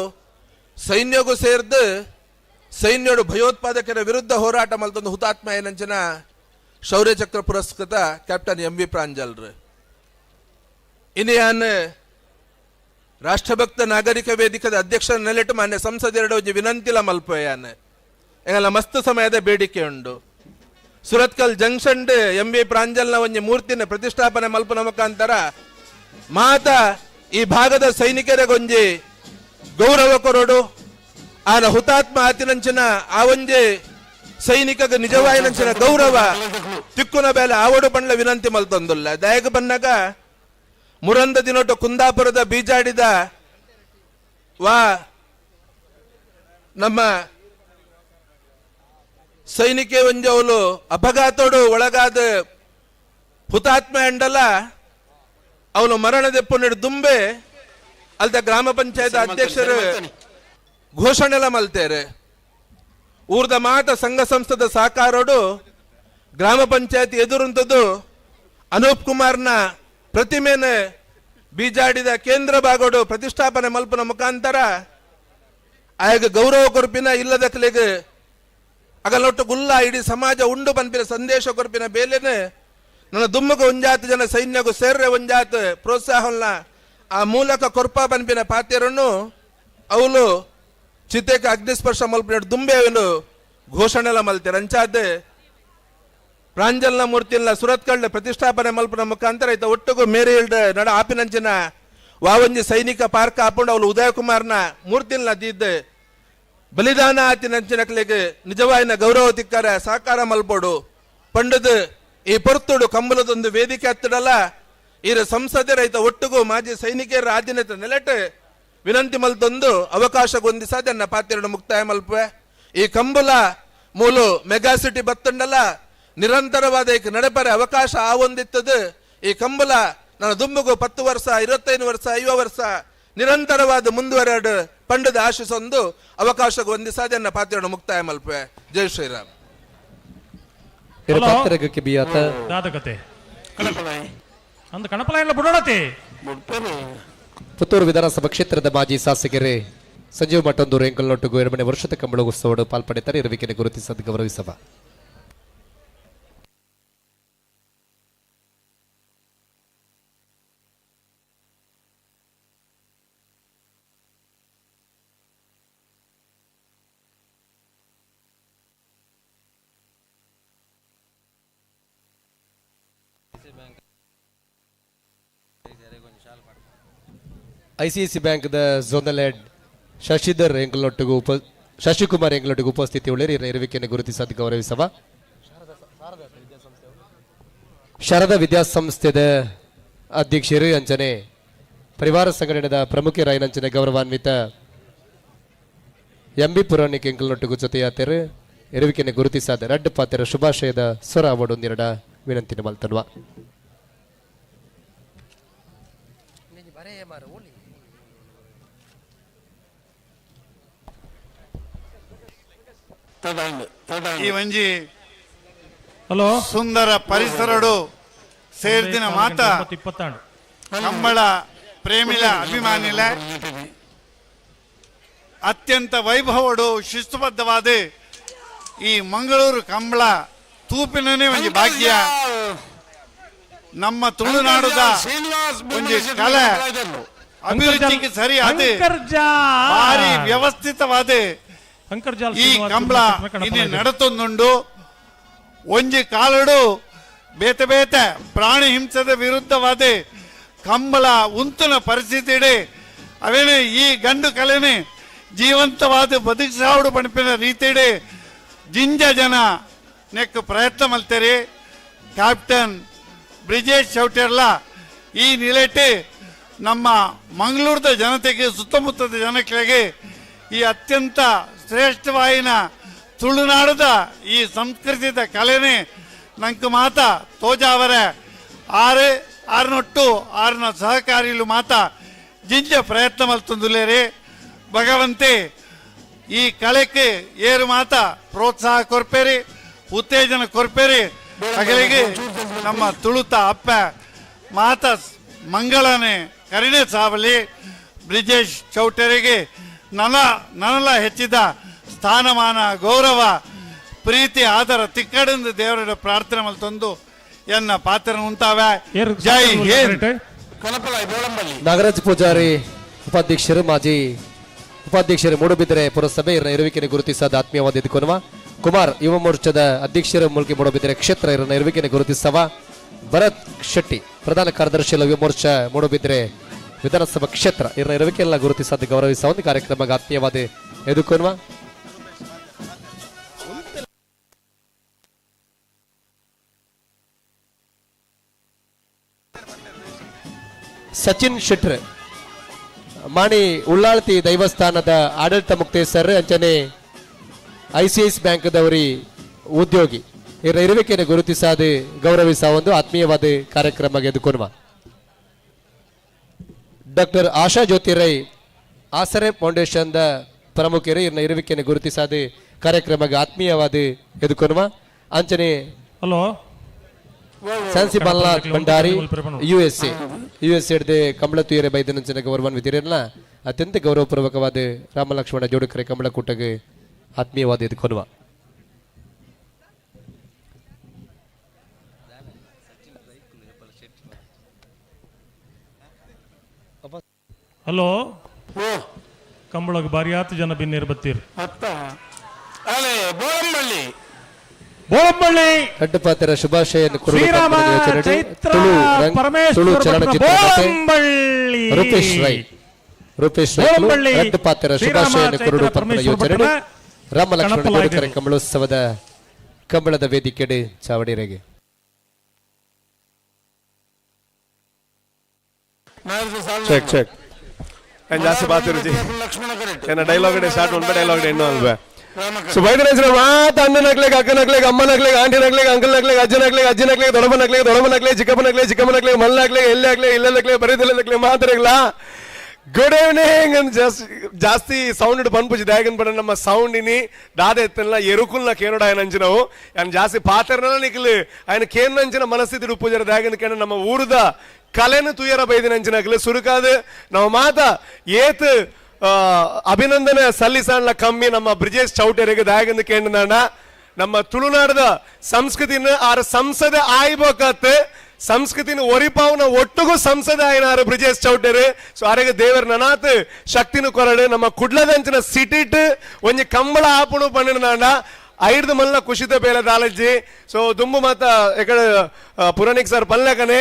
H: ಸೈನ್ಯಗೂ ಸೇರ್ದು ಸೈನ್ಯಡು ಭಯೋತ್ಪಾದಕರ ವಿರುದ್ಧ ಹೋರಾಟ ಮಲ್ತೊಂದು ಹುತಾತ್ಮ ಏನಂಚಿನ ಶೌರ್ಯ ಚಕ್ರ ಪುರಸ್ಕೃತ ಕ್ಯಾಪ್ಟನ್ MV ಪ್ರಾಂಜಲ್ರು. ಇನಿಯಾನ್ ರಾಷ್ಟ್ರಭಕ್ತ ನಾಗರಿಕ ವೇದಿಕದ ಅಧ್ಯಕ್ಷರ ನೆಲೆಟು ಮಾನ್ಯ ಸಂಸದೆರಡು ವಿನಂತಿಲ ಮಲ್ಪಯಾನ್ ಎಂಗಲ ಮಸ್ತ್ ಸಮಯದ ಬೇಡಿಕೆ ಉಂಡು. ಸುರತ್ಕಲ್ ಜಂಕ್ಷನ್ MV ಪ್ರಾಂಜಲ್ನ ಒಂಜಿ ಮೂರ್ತಿನ ಪ್ರತಿಷ್ಠಾಪನೆ ಮಲ್ಪನ ಮುಖಾಂತರ ಮಾತ ಈ ಭಾಗದ ಸೈನಿಕರಿಗೊಂಜಿ ಗೌರವ ಕೊರಡು ಆನ ಹುತಾತ್ಮ ಆತಿನಂಚಿನ ಆ ಒಂಜಿ ಸೈನಿಕಗ ನಿಜವಾಯಿನಂಚಿನ ಗೌರವ ತಿಕ್ಕುನ ಬೇಲೆ ಆವಡು ಬಂಡ್ಲ ವಿನಂತಿ ಮಲ್ತೊಂದುಲ್ಲ. ದಯಗ ಬನ್ನಾಗ ಮುರಂದ ದಿನೊಟ್ಟು ಕುಂದಾಪುರದ ಬೀಜಾಡಿದ ವಾ ನಮ್ಮ ಸೈನಿಕೆ ಒಂಜವಲು ಅಪಘಾತೋಡು ಒಳಗಾದ ಹುತಾತ್ಮ ಎಂಡಲ ಅವನು ಮರಣದೆಪ್ಪು ನೀಡು ದುಂಬೆ ಅಲ್ದ ಗ್ರಾಮ ಪಂಚಾಯತ್ ಅಧ್ಯಕ್ಷರು ಘೋಷಣೆಲ್ಲ ಮಲ್ತೇರೆ. ಊರ್ದ ಮಾತ ಸಂಘ ಸಂಸ್ಥೆದ ಸಹಕಾರೋಡು ಗ್ರಾಮ ಪಂಚಾಯತ್ ಎದುರುಂತದ್ದು ಅನೂಪ್ ಕುಮಾರ್ನ ಪ್ರತಿಮೆನ ಬೀಜಾಡಿದ ಕೇಂದ್ರ ಭಾಗಡು ಪ್ರತಿಷ್ಠಾಪನೆ ಮಲ್ಪನ ಮುಖಾಂತರ ಆಯಗ ಗೌರವ ಕೊರ್ಪಿನ ಇಲ್ಲದಕ್ಲೆಗ್ ಅಗಲೊಟ್ಟು ಗುಲ್ಲ ಇಡೀ ಸಮಾಜ ಉಂಡು ಪನ್ಪಿನ ಸಂದೇಶ ಕೊರ್ಪಿನ ಬೇಲೆನೆ ನನ್ನ ದುಮ್ಮಗ ಒಂಜಾತ ಜನ ಸೈನ್ಯಗೂ ಸೇರ್ರೆ ಒಂಜಾತ ಪ್ರೋತ್ಸಾಹವನ್ನ ಆ ಮೂಲಕ ಕೊರ್ಪ ಪನ್ಪಿನ ಪಾತ್ಯರನ್ನು ಅವಳು ಚಿತೆಕ ಅಗ್ನಿಸ್ಪರ್ಶ ಮಲ್ಪಿನ ದುಂಬೆಯನ್ನು ಘೋಷಣೆಲ್ಲ ಮಲ್ತಾರೆ. ಅಂಚಾದ ಪ್ರಾಂಜಲ್ನ ಮೂರ್ತಿಯನ್ನ ಸುರತ್ಕಳ್ಳ ಪ್ರತಿಷ್ಠಾಪನೆ ಮಲ್ಪನ ಮುಖಾಂತರ ಈತ ಒಟ್ಟುಗು ಮೇರೆ ನಡ ಆಪಿನಂಚಿನ ವಾವಂಜಿ ಸೈನಿಕ ಪಾರ್ಕ್ ಹಾಕೊಂಡು ಅವಳು ಉದಯ ಕುಮಾರ್ನ ಮೂರ್ತಿಯನ್ನ ದಿದ್ದ ಬಲಿದಾನ ಆತಿನಂಚಿನಕ್ಲೆಗೆ ನಿಜವಾಯಿನ ಗೌರವ ತಿಕ್ಕರ ಸಾಕಾರ ಮಲ್ಪೋಡು ಪಂಡದ ಈ ಪೊರ್ತುಡು ಕಂಬಲದೊಂದು ವೇದಿಕೆ ಹತ್ತಿಡಲ್ಲ ಈರ ಸಂಸದರ ರೈತ ಒಟ್ಟುಗು ಮಾಜಿ ಸೈನಿಕರ ಆಧೀನತೆ ನೆಲೆಟ್ ವಿನಂತಿ ಮಲ್ತೊಂದು ಅವಕಾಶ ಗೊಂದಿಸಾದನ್ನ ಪಾತ್ರೆಯನ್ನು ಮುಕ್ತಾಯ ಮಲ್ಪುವೆ. ಈ ಕಂಬಲ ಮೂಲು ಮೆಗಾ ಸಿಟಿ ಬತ್ತಂಡಲ್ಲ ನಿರಂತರವಾದ ಈಗ ನಡೆಪರೆ ಅವಕಾಶ ಆ ಒಂದಿತ್ತದು. ಈ ಕಂಬಲ ನನ್ನ ದುಂಬುಗು 10 ವರ್ಷ 25 ವರ್ಷ 50 ವರ್ಷ ನಿರಂತರವಾದ ಮುಂದುವರೆಡು ಪಂಡದ ಆಶಿಸೊಂದು ಅವಕಾಶಕ್ಕೆ ಹೊಂದಿಸಾದನ್ನ ಪಾತ್ರೆಯನ್ನು ಮುಕ್ತಾಯ ಮಲ್ಪುವೆ. ಜೈ ಶ್ರೀರಾಮ್.
G: ಪುತ್ತೂರು ವಿಧಾನಸಭಾ ಕ್ಷೇತ್ರದ ಮಾಜಿ ಶಾಸಕರೇ ಸಂಜೀವ್ ಮಠೊಂದೂರು ಎಂಕಲ್ನೊಟ್ಟಿಗೂ 2ನೇ ವರ್ಷದ ಕಂಬಳ ಉತ್ಸವಡು ಪಾಲ್ಪಡೆತಾರೆ. ಇರುವಿಕೆಯನ್ನು ಗುರುತಿಸದು ಗೌರವಿಸವ. ಐಸಿಐಸಿ ಬ್ಯಾಂಕ್ದ ಝೋನಲ್ ಹೆಡ್ ಶಶಿಧರ್ ಎಂಕಲ್ನೊಟ್ಟಿಗೂ ಶಶಿಕುಮಾರ್ ಎಂಕಲ್ನೊಟ್ಟಿಗೂ ಉಪಸ್ಥಿತಿ ಉಳ್ಳೇರಿ ಇರುವಿಕೆಯನ್ನು ಗುರುತಿಸದು ಗೌರವಿಸವ. ಶಾರದಾ ವಿದ್ಯಾಸಂಸ್ಥೆದ ಅಧ್ಯಕ್ಷರು ಅಂಚನೆ ಪರಿವಾರ ಸಂಘಟನೆದ ಪ್ರಮುಖರಾಯನಂಚನೆ ಗೌರವಾನ್ವಿತ ಎಂ ಬಿ ಪುರಾಣಿಕ್ ಎಂಕಲ್ನೊಟ್ಟಿಗೂ ಜೊತೆಯಾತರು ಇರುವಿಕೆಯನ್ನು ಗುರುತಿಸಾದ ರಡ್ಡು ಪಾತ್ರ ಶುಭಾಶಯದ ಸ್ವರ ಅವಡೊಂದೆರಡ ವಿನಂತಿನ ಮಲ್ತನ್ವ.
I: ಈ ಒಂಜಿ ಹಲೋ ಸುಂದರ ಪರಿಸರಡು ಸೇರ್ದಿನ ಮಾತ ಕಂಬಳ ಪ್ರೇಮಿಲ ಅಭಿಮಾನಿಲ ಅತ್ಯಂತ ವೈಭವಡು ಶಿಸ್ತುಬದ್ಧವಾದ ಈ ಮಂಗಳೂರು ಕಂಬಳ ತೂಪಿನೇ ಒಂಜಿ ಭಾಗ್ಯ. ನಮ್ಮ ತುಳುನಾಡುದ ಒಂಜಿ ಕಲೆ ಅಭಿವೃದ್ಧಿಗೆ ಸರಿಯಾದ ಭಾರಿ ವ್ಯವಸ್ಥಿತವಾದ ಈ ಕಂಬಳ ಇಲ್ಲಿ ನಡತೊಂದುಂಡು. ಒಂಜಿ ಕಾಲಡು ಬೇತೆ ಬೇತೆ ಪ್ರಾಣಿ ಹಿಂಸೆದ ವಿರುದ್ಧವಾದ ಕಂಬಳ ಉಂತುನ ಪರಿಸ್ಥಿತಿ ಅವೇನೆ ಈ ಗಂಡು ಕಲೆನೆ ಜೀವಂತವಾದ ಬದುಕಿಸಾವಡು ಪಣಿಪಿನ ರೀತಿಡೆ ಜಿಂಜ ಜನ ನೆಕ್ ಪ್ರಯತ್ನ ಮಲ್ತೇರಿ. ಕ್ಯಾಪ್ಟನ್ ಬ್ರಿಜೇಶ್ ಚೌಟೆರ್ಲ ಈ ನಿಲೆಟೆ ನಮ್ಮ ಮಂಗಳೂರದ ಜನತೆಗೆ ಸುತ್ತಮುತ್ತದ ಜನಗಳಿಗೆ ಈ ಅತ್ಯಂತ ಶ್ರೇಷ್ಠವಾಯಿನ ತುಳುನಾಡದ ಈ ಸಂಸ್ಕೃತಿದ ಕಲೆನೆ ನಂಗೆ ಮಾತ ತೋಜಾವರೆ ಆರು ಆರುನೊಟ್ಟು ಆರನ ಸಹಕಾರಿಲು ಮಾತ ಜಿಂಜ ಪ್ರಯತ್ನ ಮಲ್ತೊಂದುಲ್ಲೇರಿ. ಭಗವಂತೆ ಈ ಕಲೆಗೆ ಏರು ಮಾತ ಪ್ರೋತ್ಸಾಹ ಕೊರ್ಪೇರಿ, ಉತ್ತೇಜನ ಕೊರ್ಪೇರಿ. ಅಗಲಿಗೆ ನಮ್ಮ ತುಳುತ ಅಪ್ಪ ಮಾತ ಮಂಗಳನೆ ಕರಿಣೆ ಸಾವಲಿ. ಬ್ರಿಜೇಶ್ ಚೌಟರಿಗೆ ನನಲ ಹೆಚ್ಚಿದ ಸ್ಥಾನಮಾನ ಗೌರವ ಪ್ರೀತಿ ಆದರ ತಿಕ್ಕಡಿಂದ ದೇವರ ಪ್ರಾರ್ಥನೆ ಮಲ್ತೊಂದು ಎನ್ನ ಪಾತ್ರ ಉಂಟಾವೆ. ಜೈ ಹಿಂದ್.
G: ನಾಗರಾಜ್ ಪೂಜಾರಿ ಉಪಾಧ್ಯಕ್ಷರು ಮಾಜಿ ಉಪಾಧ್ಯಕ್ಷರು ಮೂಡುಬಿದಿರೆ ಪುರಸಭೆ ಇರುವಿಕೆಯನ್ನು ಗುರುತಿಸಾದ ಆತ್ಮೀಯವಾದ ಎದುಕೊನುವ ಕುಮಾರ್ ಯುವ ಮೋರ್ಚಾದ ಅಧ್ಯಕ್ಷರು ಮುಲ್ಕಿ ಮೂಡುಬಿದಿರೆ ಕ್ಷೇತ್ರ ಇರುವಿಕೆಯನ್ನು ಗುರುತಿಸವ ಭರತ್ ಶೆಟ್ಟಿ ಪ್ರಧಾನ ಕಾರ್ಯದರ್ಶಿ ಯುವ ಮೋರ್ಚಾ ಮೂಡುಬಿದಿರೆ ವಿಧಾನಸಭಾ ಕ್ಷೇತ್ರ ಇರುವಿಕೆಲ್ಲ ಗುರುತಿಸಾದ ಗೌರವಿಸುವ ಒಂದು ಕಾರ್ಯಕ್ರಮ ಆತ್ಮೀಯವಾದ ಎದುಕೊನುವ. ಸಚಿನ್ ಶೆಟ್ರ್ ಮಾಣಿ ಉಳ್ಳಾಳ್ತಿ ದೈವಸ್ಥಾನದ ಆಡಳಿತ ಮುಕ್ತೇಸರ್ ಅಂಚನೆ ಐಸಿಐಸಿ ಬ್ಯಾಂಕ್ದವರಿ ಉದ್ಯೋಗಿ ಇವರ ಇರುವಿಕೆಯನ್ನು ಗುರುತಿಸಾದ ಗೌರವಿಸುವ ಒಂದು ಆತ್ಮೀಯವಾದ ಕಾರ್ಯಕ್ರಮ ಎದುಕೊನುವ. ಡಾಕ್ಟರ್ ಆಶಾ ಜ್ಯೋತಿ ರೈ ಆಸರೆ ಫೌಂಡೇಶನ್ದ ಪ್ರಮುಖರು ಇವರ ಇರುವಿಕೆಯನ್ನು ಗುರುತಿಸಾದ ಕಾರ್ಯಕ್ರಮಕ್ಕೆ ಆತ್ಮೀಯವಾದ ಎದುಕೊನುವ. ಅಂಚನೆ
T: ಹಲೋ
G: ಸ್ಯಾನ್ಸಿ ಬಾಲ್ನಾಥ್ ಭಂಡಾರಿ ಯುಎಸ್ಎ ಯುಎಸ್ಎ ಹಿಡ್ದೆ ಕಮಲ ತುಯರೆ ಬೈದನಂಚಿನ ಗೌರವಾನ್ವಿತರನ್ನ ಅತ್ಯಂತ ಗೌರವಪೂರ್ವಕವಾದ ರಾಮಲಕ್ಷ್ಮಣ ಜೋಡುಕರೆ ಕಮಲ ಕೂಟಗೆ ಆತ್ಮೀಯವಾದ ಎದುಕೊನುವ.
T: ಹಲೋ ಕಂಬಳಗ್ ಬಾರಿ ಆತು ಜನ ಬಿನ್ನೇರು ಬತ್ತೀರ್.
A: ಅಲೆ ಬೋಳಂಬಳ್ಳಿ
T: ಬೋಳಂಬಳ್ಳಿ
G: ಅಡ್ಡಪಾತರ ಶುಭಾಶಯನ್ನು ಕೊಡುವ
T: ಶ್ರೀರಾಮ
G: ಯೋಚನೆ
T: ಚೈತ್ರ
G: ತುಳು ರಂಗ್-
T: ಪರಮೇಶ್ವರ
G: ತುಳು
T: ಭಟ್ರ
G: ಚಲನಚಿತ್ರ ನಟೆ
T: ಬೋಳಂಬಳ್ಳಿ.
G: ರೂಪೇಶ್ ರೈ ರೂಪೇಶ್ ರೈ
T: ಬೋಳಂಬಳ್ಳಿ
G: ಅಡ್ಡಪಾತರ
T: ಶ್ರೀರಾಮ
G: ಶುಭಾಶಯನ್ನು
T: ಚೈತ್ರ
G: ಕೊರಡು ಪಂಪನ
T: ಪರಮೇಶ್ವರ
G: ಯೋಜನೆ
T: ಭಟ್ರ
G: ರಾಮ ಲಕ್ಷ್ಮಣ
T: ಕಣಪಲಾಯ್ದರು.
G: ಜೋಡುಕರೆ ಕಂಬಳೋತ್ಸವದ ಕಂಬಳದ ವೇದಿಕೆಡೆ ಚಾವಡಿರೆಗೆ.
U: ಚೆಕ್ ಚೆಕ್ ಜಾಸ್ತಿ ಬಾತಿರುಜಿ ಏನ ಡೈಲಾಗ್ ಸ್ಟಾರ್ಟ್ ಉಂಟು ಡೈಲಾಗ್ ಇನ್ನೂ ಅಲ್ವೇ. ಸೊ ಬೈದರ ಮಾತ ಅಣ್ಣನಕ್ಲೆಗ್ ಅಕ್ಕನಕ್ಲೆಗ್ ಅಮ್ಮನಕ್ಲೆಗ್ ಆಂಟಿನಕ್ಲೆಗ್ ಅಂಕಲ್ನಕ್ಲೆಗ್ ಅಜ್ಜನಕ್ಲೆಗ್ ಅಜ್ಜಿನಕ್ಲೆಗ್ ದೊಡಬನಕ್ಲೆಗ್ ದೊಡಬನಕ್ಲೆಗ್ ಚಿಕ್ಕಪ್ಪನಕ್ಲೆಗ್ ಚಿಕ್ಕಮ್ಮನಕ್ಲೆಗ್ ಮಲ್ಲಕ್ಲೆಗ್ ಎಲ್ಲಿ ಆಗ್ಲೆ ಇಲ್ಲಕ್ಲೆ ಬರೀದಿಲ್ಲಕ್ಲೆ ಮಾತಾಡಗ್ಲಾ ಗುಡ್ ಈವ್ನಿಂಗ್. ಜಾಸ್ತಿ ಜಾಸ್ತಿ ಸೌಂಡ್ ಪನ್ಪುಜಿ ದಾಯಗನ್ ಪಡ ನಮ್ಮ ಸೌಂಡ್ ಇನಿ ದಾದ ಎತ್ತಲ್ಲ ಎರುಕುಲ್ನ ಕೇನೋಡ ఆయన ಅಂಚಿನವು ఆయన ಜಾಸ್ತಿ ಪಾತ್ರನ ನಿಕ್ಲು ఆయన ಕೇನಂಚಿನ ಮನಸ್ಥಿತಿ ಉಪ್ಪುಜರ ದಾಯಗನ್ ಕೇನ ನಮ್ಮ ಊರುದ ಕಲೆನು ತುಯರ ಬೈದಿನ ಅಂಚಿನಕ್ಲು ಸುರುಕಾದ ನಮ್ಮ ಮಾತ ಏತ್ ಅಭಿನಂದನೆ ಸಲ್ಲಿಸಣ್ಣ ಕಮ್ಮಿ ನಮ್ಮ ಬ್ರಿಜೇಶ್ ಚೌಟರಿಗೆ ದಾಯಗಂದು ಕೇಂದ್ರ ನಮ್ಮ ತುಳುನಾಡದ ಸಂಸ್ಕೃತಿನ ಆರ ಸಂಸದೆ ಆಯ್ಬೇಕತ್ ಸಂಸ್ಕೃತಿನ ಒರಿಪಾವ್ನ ಒಟ್ಟುಗೂ ಸಂಸದೆ ಆಯ್ನಾರು ಬ್ರಿಜೇಶ್ ಚೌಟರು. ಸೊ ಆರೆಗೆ ದೇವರ ನನಾತ್ ಶಕ್ತಿನ ಕೊರಡು ನಮ್ಮ ಕುಡ್ಲದಂಚಿನ ಸಿಟಿಟ್ ಒಂಜಿ ಕಂಬಳ ಆಪುಣು ಪನ್ನಿನಾಂಡ ಐರ್ದು ಮಲ್ಲ ಕುಶಿತ ಬೇಲೆ ದಾಲಜ್ಜಿ. ಸೊ ದುಂಬು ಮಾತ ಎಕಡೆ ಪುರಾಣಿಕ್ ಸರ್ ಪಲ್ಲಕನೆ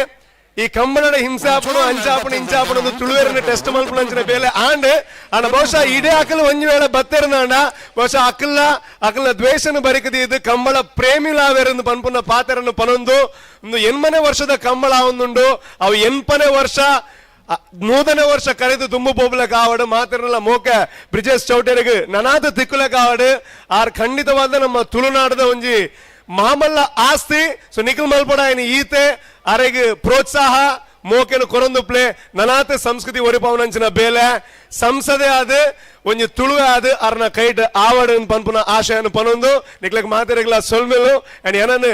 U: ಈ ಕಂಬಳದ ಹಿಂಸೆ ಆಪುಣು ಅಂಚಾಪುಣು ಇಂಚಾಪುಣು ಒಂದು ತುಳುವೇರನ್ನ ಟೆಸ್ಟ್ ಮಲ್ಪುಣ ಅಂಚಿನ ಬೇಲೆ ಆಂಡ್ ಆಂಡ ಬಹುಶಃ ಇಡೇ ಅಕಲ್ ಒಂಜಿ ವೇಳೆ ಬತ್ತೆರನಾಂಡ ಬಹುಶಃ ಅಕಲ್ಲ ಅಕಲ್ನ ದ್ವೇಷನ ಬರಿಕದಿ ಇದು ಕಂಬಳ ಪ್ರೇಮಿಲಾವೆರೆಂದು ಪನ್ಪುನ ಪಾತೆರನ್ನು ಪನೊಂದು ಒಂದು ಎನ್ಮನೆ ವರ್ಷದ ಕಂಬಳ ಒಂದುಂಡು ಅವು ಎನ್ಪನೆ ವರ್ಷ ನೂತನ ವರ್ಷ ಕರೆದು ತುಂಬು ಪೋಪುಲ ಕಾವಡು ಮಾತಿರಲ್ಲ ಮೋಕೆ ಬ್ರಿಜೇಶ್ ಚೌಟರಿಗೆ ನನಾದ ತಿಕ್ಕುಲ ಕಾವಡು ಆರ್ ಖಂಡಿತವಾದ ನಮ್ಮ ತುಳುನಾಡದ ಒಂಜಿ ಮಾಮಲ್ಲ ಆಸ್ತಿ. ಸೊ ನಿಖಿಲ್ ಮಲ್ಪಡ ఆయన ಈತೆ ಅರೆಗ್ ಪ್ರೋತ್ಸಾಹ ಮೋಕೆನು ಕೊರೊಂದು ಪ್ಲೇ ನನಾತ ಸಂಸ್ಕೃತಿ ಒರಿಪಾವನಂಚಿನ ಬೇಲೆ ಸಂಸದೆ ಆದ ಒಂಜಿ ತುಳುವೆ ಆದ ಅರ್ನ ಕೈಟ್ ಆವಡ್ ಪನ್ಪುನ ಆಶಯನು ಪನೊಂದು ನಿಕ್ಲಕ್ ಮಾತೆರೆಗ್ಲ ಸೊಲ್ಮೆಲು ಅಂಡ್ ಏನನ್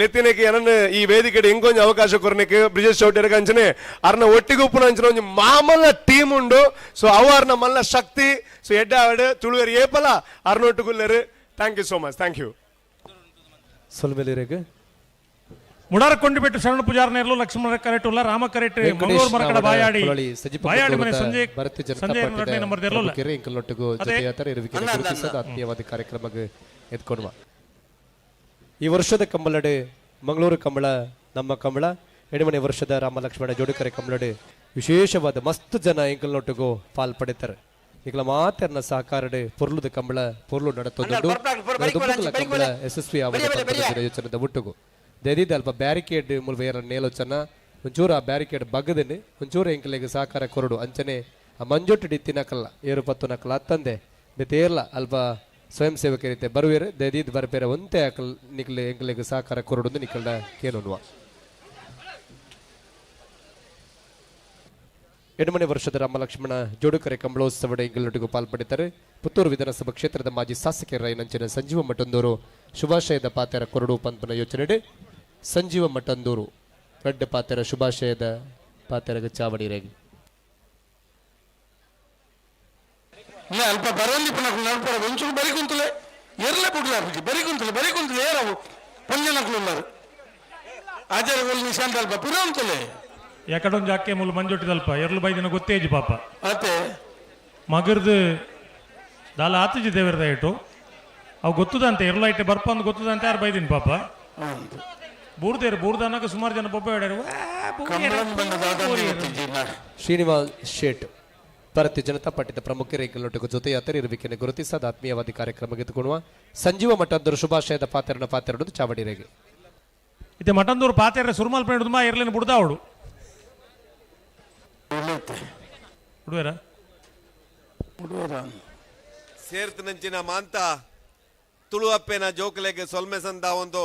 U: ಲೆತ್ತಿನಕ್ಕೆ ಏನನ್ ಈ ವೇದಿಕೆ ಇಂಕೊಂಜಿ ಅವಕಾಶ ಕೊರನಿಕ್ ಬ್ರಿಜೇಶ್ ಚೌಟರಿಗೆ ಅಂಚನೆ ಅರ್ನ ಒಟ್ಟಿಗೆ ಉಪ್ಪುನ ಅಂಚಿನ ಒಂಜಿ ಮಾಮಲ್ಲ ಟೀಮ್ ಉಂಡು. ಸೊ ಅವು ಅರ್ನ ಮಲ್ಲ ಶಕ್ತಿ. ಸೊ ಎಡ್ಡೆ ಆವಡ್ ತುಳುವೆರ್ ಏಪಲ ಅರ್ನೊಟ್ಟುಗುಲ್ಲೆರು. Thank you so much. Thank you.
G: ಸೊಲ್ಮೆಲಿರೆಗ್
T: ಮುಡಾರ ಕೊಂಡಿಬೆಟ್ಟು ಶರಣ ಪೂಜಾರ ನೇರ್ಲು ಲಕ್ಷ್ಮಣ ಕರೆಟುಲ್ಲ ರಾಮ ಕರೆಟ್ ಮಂಗಳೂರು ಮರಕಡ ಬಾಯಾಡಿ ಬಾಯಾಡಿ ಮನೆ ಸಂಜೆ
G: ಭಾರತೀಯ ಜನತಾ
T: ಸಂಜೆ ಎರಡನೇ ನಂಬರ್ ದೇರ್ಲುಲ್ಲ.
G: ಪ್ರಮುಖರು ಇಂಕಲ್ನೊಟ್ಟಿಗೂ ಜೊತೆಯಾತರ ಇರುವಿಕೆ ಗುರುತಿಸದ ಆತ್ಮೀಯವಾದ ಕಾರ್ಯಕ್ರಮಕ್ಕೆ ಎತ್ಕೊಡುವ ಈ ವರ್ಷದ ಕಂಬಳಡೆ ಮಂಗಳೂರು ಕಂಬಳ ನಮ್ಮ ಕಂಬಳ ಎಡಮನೆ ವರ್ಷದ ರಾಮ ಲಕ್ಷ್ಮಣ ಜೋಡುಕರೆ ಕಂಬಳಡೆ ವಿಶೇಷವಾದ ಮಸ್ತ್ ಜನ ಇಂಕಲ್ನೊಟ್ಟಿಗೂ ಪಾಲ್ ಪಡೆತಾರೆ. ಈಗಲ ಮಾತೆರ್ನ ಸಹಕಾರಡೆ ಪೊರ್ಲುದ ಕಂಬಳ ಪೊರ್ಲು ನಡತೊಂದುಂಡು ಕಂಬಳ ಯಶಸ್ವಿ ಆಗುವ ಯೋಚನೆದ ಒಟ್ಟುಗು ದಯದಿದ್ದ ಅಲ್ಪ ಬ್ಯಾರಿಕೇಡ್ ಮುಲ್ಪ ಏರ ನೇಲೋಚನ ಒಂಚೂರು ಆ ಬ್ಯಾರಿಕೇಡ್ ಬಗ್ಗದನೆ ಒಂಚೂರು ಎಂಕಲೆಗ್ ಸಹಕಾರ ಕೊರಡು ಅಂಚನೆ ಆ ಮಂಜೊಟ್ಟು ಡಿತ್ತಿನಕಲ್ಲ ಏರು ಪತ್ತು ನಕಲ ಅತ್ತಂದೆ ಬೇತೇರ್ಲ ಅಲ್ಪ ಸ್ವಯಂ ಸೇವಕರಿತೆ ಬರುವೇರು ದಯದಿದ್ದು ಬರ್ಪೇರೆ ಒಂತೆ ಅಕಲ್ ನಿಕ್ಲೆ ಎಂಕಲೆಗ್ ಸಹಕಾರ ಕೊರಡು ನಿಕ್ಕಲ್ಡ ಕೇಳುವ. ಎಡಮನೆ ವರ್ಷದ ರಾಮಲಕ್ಷ್ಮಣ ಜೋಡುಕರೆ ಕಂಬಳೋತ್ಸವದ ಎಂಗಲೊಟ್ಟಿಗೂ ಪಾಲ್ಪಡಿತಾರೆ. ಪುತ್ತೂರು ವಿಧಾನಸಭಾ ಕ್ಷೇತ್ರದ ಮಾಜಿ ಶಾಸಕರ ಸಂಜೀವ ಮಠಂದೂರು ಶುಭಾಶಯದ ಪಾತೆರ ಕೊರಡು ಪಂಪನ ಯೋಚನೆಡೆ ಸಂಜೀವ ಮಠಂದೂರು ರಡ್ಡ ಪಾತೆರ ಶುಭಾಶಯದ ಪಾತೆರಗ ಚಾವಡಿರೇಗಿ.
A: ಅಲ್ಪ ಬರಂದಿ ನಡ್ಪಡ ಒಂಚೂರು ಬರಿ ಕುಂತಲೆ ಎರ್ಲೆ ಪುಡ್ಲ ಬರಿ ಕುಂತಲೆ ಬರಿ ಕುಂತಲೆ ಏರವು ಪಂಜನಕ್ಲು ಉన్నారు ಆಚಾರ್ಯ ನಿಶಾಂತ ಅಲ್ಪ ಪುರ ಅಂತಲೆ
T: ಎಕಡೊಂದು ಜಾಕೆ ಮುಲ್ ಮಂಜೊಟ್ಟಿದಲ್ಪ ಎರ್ಲು ಬೈದಿನ ಗೊತ್ತೇಜಿ ಪಾಪ
A: ಅತ್ತೆ
T: ಮಗರ್ದು ದಾಲ ಆತಜಿ ದೇವರದ ಇಟ್ಟು ಅವು ಗೊತ್ತದಂತೆ ಎರ್ಲು ಐಟೆ ಬರ್ಪಂದು ಗೊತ್ತದಂತೆ ಯಾರು ಬೈದಿನ ಪಾಪ ಬೂರ್ದೇರು ಬೂರ್ದನ್ನಕ ಸುಮಾರು ಜನ ಬೊಬ್ಬೆ ಹೊಡ್ಯಾರು.
G: ಶ್ರೀನಿವಾಸ್ ಶೇಟ್ ಭಾರತೀಯ ಜನತಾ ಪಾರ್ಟಿದ ಪ್ರಮುಖ ರೇಖಲೊಟ್ಟಿಗೂ ಜೊತೆಯಾತ್ರೆ ಇರುವಿಕೆಯನ್ನು ಗುರುತಿಸದ ಆತ್ಮೀಯವಾದಿ ಕಾರ್ಯಕ್ರಮಕ್ಕೆ ಎತ್ತುಕೊಳ್ಳುವ ಸಂಜೀವ ಮಠಂದೂರು ಶುಭಾಶಯದ ಪಾತೆರಣ ಪಾತೆರಡು ಚಾವಡಿರೇಗೆ.
T: ಇತ್ತೆ ಮಠಂದೂರು ಪಾತೆರ ಸುರುಮಲ್ ಪೇಂಡು ಮಾ ಎರ್ಲಿನ ಬುಡ್ದ ಅವಳು ಹುಡುಗರ
F: ಸೇರ್ತನಂಚಿನ ಮಾಂತ ತುಳುವಪ್ಪೆನ ಜೋಕುಲೆಗ್ ಸೊಲ್ಮೆ ಸಂದ ಒಂದು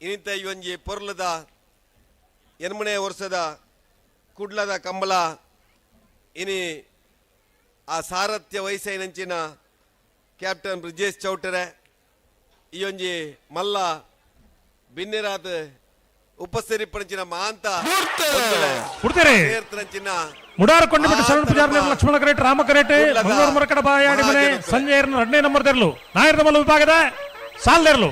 F: ಇನಿತ ಒಂಜಿ ಪೊರ್ಲದ ಎನ್ಮನೆ ವರ್ಷದ ಕುಡ್ಲದ ಕಂಬಳ ಇನಿ ಆ ಸಾರಥ್ಯ ವಯಸ್ಸೈನಂಚಿನ ಕ್ಯಾಪ್ಟನ್ ಬ್ರಿಜೇಶ್ ಚೌಟರೆ ಈ ಒಂಜಿ ಮಲ್ಲ ಬಿನ್ನಿರಾತ್ ಉಪಸ್ಥಿತಿಪಡಿಸಿನ ಮಾಂತ
T: ಕೊಡ್ತೀರಿ. ಮುಡಾರ ಕೊಂಡಿಬಿಟ್ಟು ಶರಣ ಪೂಜಾರಿ ಲಕ್ಷ್ಮಣ ಕರೇಟ್ ರಾಮ ಕರೇಟ್ ಮಂಗಳೂರು ಮರಕಡ ಬಾಯಾಡಿ ಮನೆ ಸಂಜಯ್ ಎರಡನೇ ನಂಬರ್ ತೆರಲು ನಾಯರ್ ಮಲ್ಲ ವಿಭಾಗದ ಸಾಲ್ದೇರ್ಲು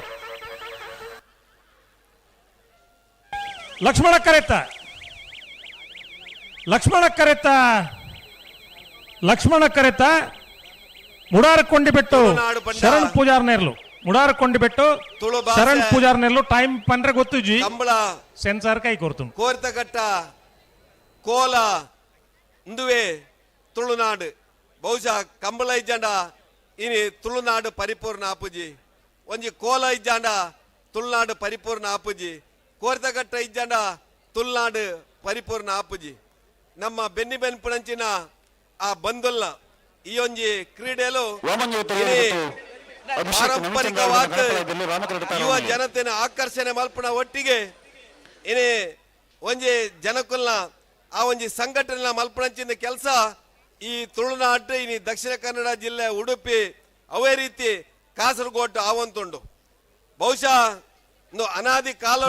T: Lakshmana correct Lakshmana correct Lakshmana ಕರೆತ್ತ ಮುಡಾರ ಕೊಂಡಿಬೆಟ್ಟು Sharan Pujar ನೇರ್ಲು ಮುಡಾರ ಕೊಂಡಿಬೆಟ್ಟು Sharan Pujar ನೇರ್ಲು time ಪಂಡ್ರೆ ಗೊತ್ತುಜಿ sensor ಕೈ ಕೊರ್ತು
F: ಕೋರ್ತಕಟ್ಟ ಕೋಲ ಇಂದುವೆ ತುಳುನಾಡು ಬಹುಶಃ ಕಂಬಳ ಇಜ್ಜಾಂಡ ಇನಿ ತುಳುನಾಡು ಪರಿಪೂರ್ಣ ಆಪುಜಿ ಒಂಜಿ ಕೋಲ ಇಜ್ಜಾಂಡ ತುಳುನಾಡು ಪರಿಪೂರ್ಣ ಆಪುಜಿ ಕೋರ್ತಕಟ್ಟ ಇಜ್ಜಾಂಡ ತುಳುನಾಡು ಪರಿಪೂರ್ಣ ಆಪುಜಿ ನಮ್ಮ ಬೆನ್ನಿ ಬೆನ್ಪುಣಂಚಿನ ಆ ಬಂದುಲ್ಲ ಈ ಒಂಜಿ ಕ್ರೀಡೆಲು ಪಾರಂಪರಿಕವಾದ ಯುವ ಜನತೆನ ಆಕರ್ಷಣೆ ಮಲ್ಪನ ಒಟ್ಟಿಗೆ ಇನಿ ಒಂಜಿ ಜನಕುಲ್ನ ಆ ಒಂಜಿ ಸಂಘಟನೆ ಮಲ್ಪಣಂಚಿನ ಕೆಲಸ ಈ ತುಳುನಾಡು ಇನಿ ದಕ್ಷಿಣ ಕನ್ನಡ ಜಿಲ್ಲೆ ಉಡುಪಿ ಅವೇ ರೀತಿ ಕಾಸರಗೋಡು ಆವಂತುಂಡು ಬಹುಶಃ ಅನಾದಿ ಕಾಲ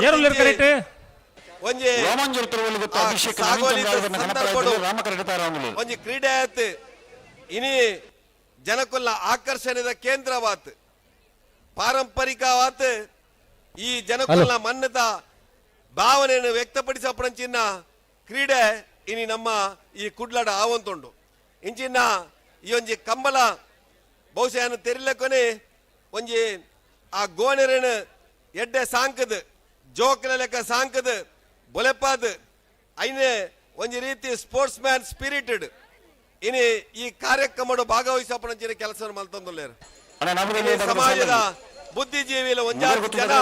F: ಒಂಜಿ ಒಂಜಿ ಕ್ರೀಡೆ ಆಯ್ತು ಇನಿ ಜನಕುಲ್ಲ ಆಕರ್ಷಣೆದ ಕೇಂದ್ರವಾತ್ ಪಾರಂಪರಿಕವಾತ್ ಈ ಜನಕುಲ್ಲ ಮನ್ನದ ಭಾವನೆಯನ್ನು ವ್ಯಕ್ತಪಡಿಸಪಣಂಚಿನ ಕ್ರೀಡೆ ಇನಿ ನಮ್ಮ ಈ ಕುಡ್ಲಾಡ ಆವಂತುಂಡು ಇಂಚಿನ ಈ ಒಂಜಿ ಕಂಬಳ ಬಹುಶಃ ತೆರಿಲಕೊನೆ ಒಂಜಿ ಆ ಗೋಣೆರೇನು ಎಡ್ಡೆ ಸಾಂಕದ ಜೋಕಲ ಲೆಕ್ಕ ಸಾಂಕದ ಬೊಲೆಪಾದ್ ಐನೆ ಒಂಜಿ ರೀತಿ ಸ್ಪೋರ್ಟ್ಸ್ ಮ್ಯಾನ್ ಸ್ಪಿರಿಟೆಡ್ ಇನಿ ಈ ಕಾರ್ಯಕ್ರಮ ಭಾಗವಹಿಸಪಣಂಚಿನ ಕೆಲಸ ಮಲ್ತೊಂದುಲ್ಲೇರು ಸಮಾಜದ ಬುದ್ಧಿಜೀವಿಲ ಒಂಜಾರು ಜನ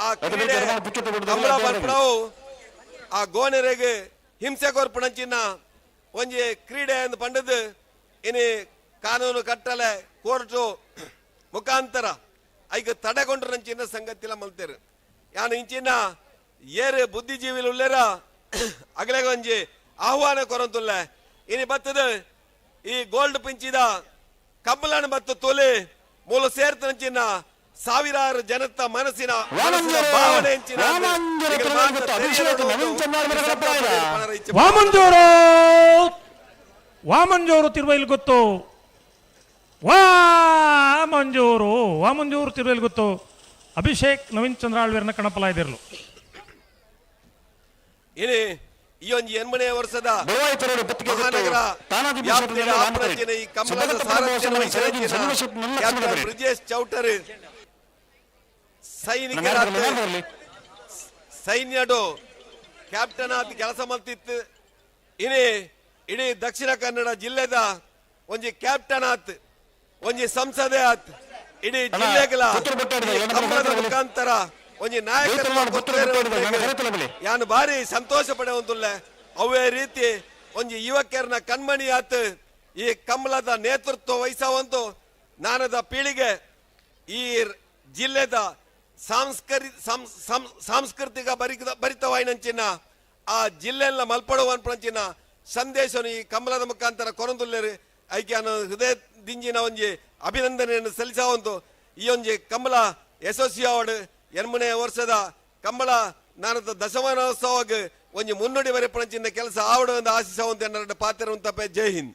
F: ಆ ಕ್ರೀಡೆ ಕಂಬಳ ಬರ್ಪಣವು ಆ ಗೋನೆರೆಗೆ ಹಿಂಸೆ ಕೊರ್ಪಣಂಚಿನ ಒಂಜಿ ಕ್ರೀಡೆ ಎಂದು ಪಂಡದು ಇನಿ ಕಾನೂನು ಕಟ್ಟಲೆ ಕೋರ್ಟು ಮುಖಾಂತರ ಐಕ ತಡೆಗೊಂಡ್ರಂಚಿನ ಸಂಗತಿಲ ಮಲ್ತೇರು ಯಾನು ಇಂಚಿನ ಏರು ಬುದ್ಧಿಜೀವಿಲು ಉಲ್ಲೇರ ಅಗಲೆಗ ಒಂಜಿ ಆಹ್ವಾನ ಕೊರಂತುಲ್ಲ ಇನಿ ಬತ್ತದ ಈ ಗೋಲ್ಡ್ ಪಿಂಚಿದ ಕಂಬಳನ ಬತ್ತು ತೋಲೆ ಮೂಲ ಸೇರ್ತಂಚಿನ ಸಾವಿರಾರು ಜನತ ಮನಸ್ಸಿನ ಭಾವನೆ
T: ವಾಮಂಜೂರು ವಾಮಂಜೂರು ತಿರುವೈಲ್ ಗೊತ್ತು ವಾಮಂಜೂರು ವಾಮಂಜೂರು ತಿರುವೈಲ್ ಗೊತ್ತು ಅಭಿಷೇಕ್ ನವೀನ್ ಚಂದ್ರ ಆಳ್ವೇರ್ನ ಕಣಪಲಾಯ್ದಿರ್ಲು
F: ಇನಿ ಈ ಒಂಜಿ ಎನ್ಮನೆ ವರ್ಷದ ಮಹಾನಗರ ಈ ಕಮಲದ ಕ್ಯಾಪ್ಟನ್ ಬ್ರಿಜೇಶ್ ಚೌಟರ್ ಸೈನಿಕರ ಸೈನ್ಯಡು ಕ್ಯಾಪ್ಟನ್ ಆದ ಕೆಲಸ ಮಲ್ತಿತ್ತು ಇನಿ ಇಡೀ ದಕ್ಷಿಣ ಕನ್ನಡ ಜಿಲ್ಲೆದ ಒಂಜಿ ಕ್ಯಾಪ್ಟನ್ ಆತ್ ಒಂಜಿ ಸಂಸದೆ ಆತ್ ಇಡೀ ಜಿಲ್ಲೆಗಳ ಕಮಲದ ಮುಖಾಂತರ ಒಂಜಿ ನಾಯಕ ಯಾನು ಭಾರಿ ಸಂತೋಷ ಪಡೆಯುವಂತುಲ್ಲ ಅವೇ ರೀತಿ ಒಂಜಿ ಯುವಕರನ್ನ ಕಣ್ಮಣಿ ಆತ್ ಈ ಕಮಲದ ನೇತೃತ್ವ ವಹಿಸುವಂತು ನಾನದ ಪೀಳಿಗೆ ಈ ಜಿಲ್ಲೆದ ಸಾಂಸ್ಕೃತಿಕ ಭರಿತವಾಯಿನಂಚಿನ ಆ ಜಿಲ್ಲೆಲ್ಲ ಮಲ್ಪಡುವಂಚಿನ ಸಂದೇಶವನ್ನು ಈ ಕಮಲದ ಮುಖಾಂತರ ಕೊರಂದುಲ್ಲೇರು ಐಕೆ ಹೃದಯ ದಿಂಜಿನ ಒಂಜಿ ಅಭಿನಂದನೆಯನ್ನು ಸಲ್ಲಿಸುವಂತು ಈ ಒಂಜಿ ಕಮಲ ಯಶಸ್ವಿ ಅವಾರ್ಡ್ ಎನ್ಮನೆ ವರ್ಷದ ಕಂಬಳ ನಾನದ ದಶಮಾನೋತ್ಸವಕ್ಕೆ ಒಂಜಿ ಮುನ್ನುಡಿ ಬರೆಪಣಚಿನ ಕೆಲಸ ಆವಡ ಒಂದು ಆಶಿಸುವಂತ ಎನ್ನರ ಪಾತ್ರ ಉಂತಪೆ. ಜೈ ಹಿಂದ್.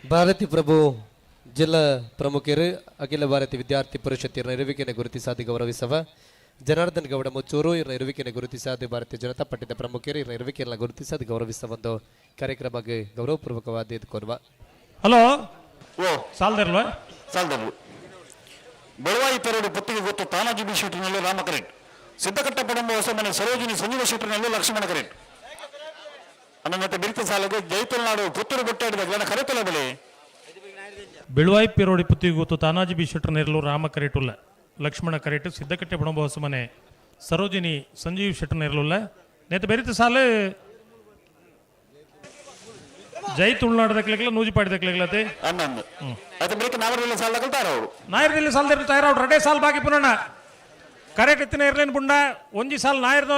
G: ಭಾರತಿ ಪ್ರಭು ಜಿಲ್ಲಾ ಪ್ರಮುಖರು ಅಖಿಲ ಭಾರತಿ ವಿದ್ಯಾರ್ಥಿ ಪರಿಷತ್ ಇರುವಿಕೆಯನ್ನು ಗುರುತಿಸಾದಿ ಗೌರವಿಸುವ ಜನಾರ್ದನ್ ಗೌಡ ಮುಚ್ಚೂರು ಇರುವಿಕೆಯನ್ನು ಗುರುತಿಸಾದಿ ಭಾರತೀಯ ಜನತಾ ಪಕ್ಷದ ಪ್ರಮುಖರು ಇರುವಿಕೆಯನ್ನು ಗುರುತಿಸಾದಿ ಗೌರವಿಸುವ ಒಂದು ಕಾರ್ಯಕ್ರಮಕ್ಕೆ ಗೌರವಪೂರ್ವಕವಾದ ಎದುಕೊರುವ.
T: ಹಲೋ ಸಾಲದಿರ್ಲ್ವಾ?
A: ಸಾಲದರ್ಲು. ಬೆಳವಾಯಿ ಪೆರಡು ಪತ್ತಿಗೆ ಗೊತ್ತು ತಾನಾಜಿ ಬಿ ಶೆಟ್ಟರ್ನಲ್ಲಿ ರಾಮ ಕರೆಂಟ್, ಸಿದ್ದಕಟ್ಟ ಪಡಂಬ ಹೊಸಮನೆ ಸರೋಜಿನಿ ಸಂಜೀವ ಶೆಟ್ಟರ್ನಲ್ಲಿ ಲಕ್ಷ್ಮಣ ಕರೆಂಟ್. ಮತ್ತೆ ಬಿರುಕು ಸಾಲದು ಜೈತಲ್ನಾಡು ಪುತ್ತೂರು ಬೊಟ್ಟಾಡಿದ ಗ್ರಹಣ ಕರೆತಲ ಬೆಲೆ.
T: ಬೆಳುವಾಯಿ ಪಿರೋಡಿ ಪುತ್ತಿಗೆ ಗೊತ್ತು ತಾನಾಜಿ ಬಿ ಶೆಟ್ಟರ್ನೆರಲು ರಾಮ ಕರೆಟುಲ್ಲ ಲಕ್ಷ್ಮಣ ಕರೆಟು ಸಿದ್ದಕಟ್ಟೆ ಪಡಂಬ ಹೊಸಮನೆ ಸರೋಜಿನಿ ಸಂಜೀವ್ ಶೆಟ್ಟರ್ನೆರಲುಲ್ಲ ನೇತ ಬೆರಿತ ಸಾಲು ಜೈ ತುಳುನಾಡು ದಕ್ಲೆಗ್ಲ ನೂಜಿಪಾಡಿ ದಕ್ಲೆಗ್ಲತೆ
A: ಹನ್ನೊಂದು ಅದು ಬಳಿಕ ನಾವರಲ್ಲಿ ಸಾಲ ಕಲ್ತಾರ ಅವರು
T: ನಾಯರ್ದಲ್ಲಿ ಸಾಲದ ತಯಾರವ್ರು ರಡೆ ಸಾಲ್ ಬಾಕಿ ಪುನಣ್ಣ ಕರೆಕ್ಟ್ ಎತ್ತಿನ ಇರ್ಲೇನು ಬುಂಡ ಒಂಜಿ ಸಾಲ್ ನಾಯರ್ದ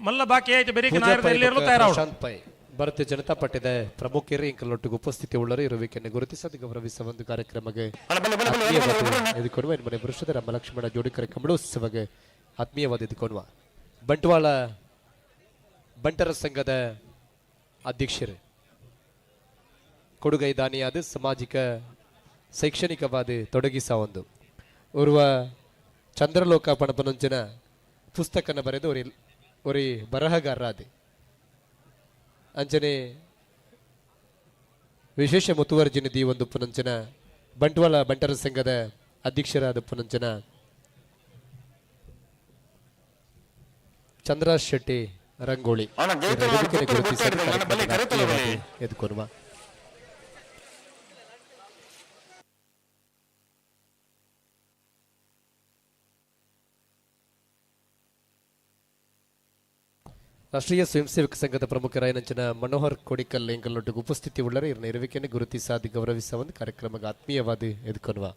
T: ಮಲ್ಲ ಬಾಕಿ ಆಯ್ತು ಬೆರಿಕೆ ನಾಯರ್ದ ಎಲ್ಲಿರಲು ತಯಾರವ್ರು.
G: ಪ್ರಶಾಂತ್ ಪೈ ಭಾರತೀಯ ಜನತಾ ಪಕ್ಷದ ಪ್ರಮುಖರು ಇಂಕಲೊಟ್ಟಿಗೆ ಉಪಸ್ಥಿತಿ ಉಳ್ಳರು ಇರುವಿಕೆಯನ್ನು ಗುರುತಿಸದು ಗೌರವಿಸುವ ಒಂದು ಕಾರ್ಯಕ್ರಮಕ್ಕೆ ಎದುಕೊಡುವ ಮನೆ ಪುರುಷದ ರಾಮ ಲಕ್ಷ್ಮಣ ಜೋಡಿ ಕಾರ್ಯಕ್ರಮಗಳು ಉತ್ಸವಕ್ಕೆ ಆತ್ಮೀಯವಾದ ಕೊಡುವ ಬಂಟ್ವಾಳ ಬಂಟರ ಸಂಘದ ಅಧ್ಯಕ್ಷರು ಕೊಡುಗೈ ದಾನಿಯಾದ ಸಾಮಾಜಿಕ ಶೈಕ್ಷಣಿಕವಾದ ತೊಡಗಿಸ ಒಂದು ಓರ್ವ ಚಂದ್ರಲೋಕ ಪಣಪನಂಚಿನ ಪುಸ್ತಕನ ಬರೆದು ಒರಿ ಬರಹಗಾರರಾದೆ ಅಂಚನೆ ವಿಶೇಷ ಮುತುವರ್ಜಿ ನಿಧಿ ಒಂದು ಪುನಂಚನ ಬಂಟ್ವಾಳ ಬಂಟರ ಸಂಘದ ಅಧ್ಯಕ್ಷರಾದ ಪುನಂಚನ ಚಂದ್ರರಾಜ್ ಶೆಟ್ಟಿ ರಂಗೋಳಿ ಎದುಕೊನುವ. ರಾಷ್ಟ್ರೀಯ ಸ್ವಯಂ ಸೇವಕ ಸಂಘದ ಪ್ರಮುಖರಾಯನಂಚಿನ ಮನೋಹರ್ ಕೋಡಿಕಲ್ ಎಂಕಲ್ನೊಟ್ಟಿಗೆ ಉಪಸ್ಥಿತಿ ಉಳ್ಳರೆ ಇವರ ಇರುವಿಕೆಯನ್ನು ಗುರುತಿಸಾದಿ ಗೌರವಿಸುವ ಒಂದು ಕಾರ್ಯಕ್ರಮಕ್ಕೆ ಆತ್ಮೀಯವಾದ ಎದುಕೊನುವ.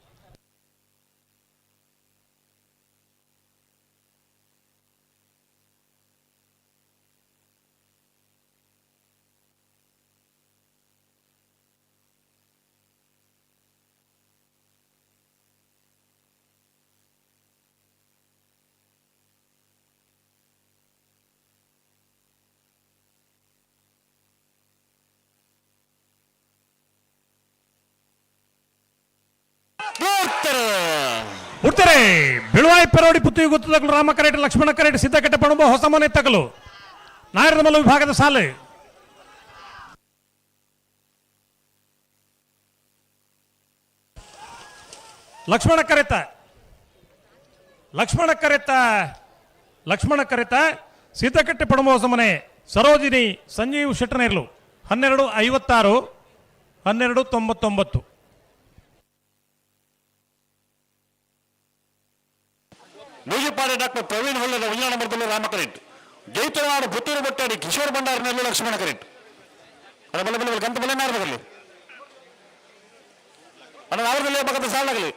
T: ಉಡ್ತಾರೆ ಬಿಳುವಾಯಿ ಪೆರೋಡಿ ಪುತ್ತಿಗೆ ಗೊತ್ತದಗಳು ರಾಮ ಕರೇಟ್ ಲಕ್ಷ್ಮಣ ಕರೇಟ್ ಸಿದ್ದಕಟ್ಟೆ ಪಣುಂಬ ಹೊಸ ಮನೆ ತಗಲು ನಾಯರದಮಲ್ಲ ವಿಭಾಗದ ಸಾಲೆ ಲಕ್ಷ್ಮಣ ಕರೆತ ಲಕ್ಷ್ಮಣ ಕರೆತ ಲಕ್ಷ್ಮಣ ಕರೆತ ಸಿದ್ದಕಟ್ಟೆ ಪಣುಂಬ ಹೊಸ ಮನೆ ಸರೋಜಿನಿ ಸಂಜೀವ್ ಶೆಟ್ಟನೇರ್ಲು 12:56 12:99.
A: ನೂಜಿಪಾಡಿ ಡಾಕ್ಟರ್ ಪ್ರವೀಣ್ ಹೊಳ್ಳದ ಉಲ್ಲಾಣ ಮರದಲ್ಲಿ ರಾಮ ಕರೆಂಟ್ ಜೈತನಾಡು ಪುತ್ತೂರು ಬಟ್ಟಾಡಿ ಕಿಶೋರ್ ಭಂಡಾರನಲ್ಲಿ ಲಕ್ಷ್ಮಣ ಕರೆಂಟ್ ಅಣ್ಣ ಬಲ್ಲ ಬಲ್ಲ ಗಂತ ಬಲ್ಲ ನಾರ್ಬಗಲಿ ಅಣ್ಣ ಅವರದಲ್ಲಿ ಪಕ್ಕದ ಸಾಲಾಗಲಿ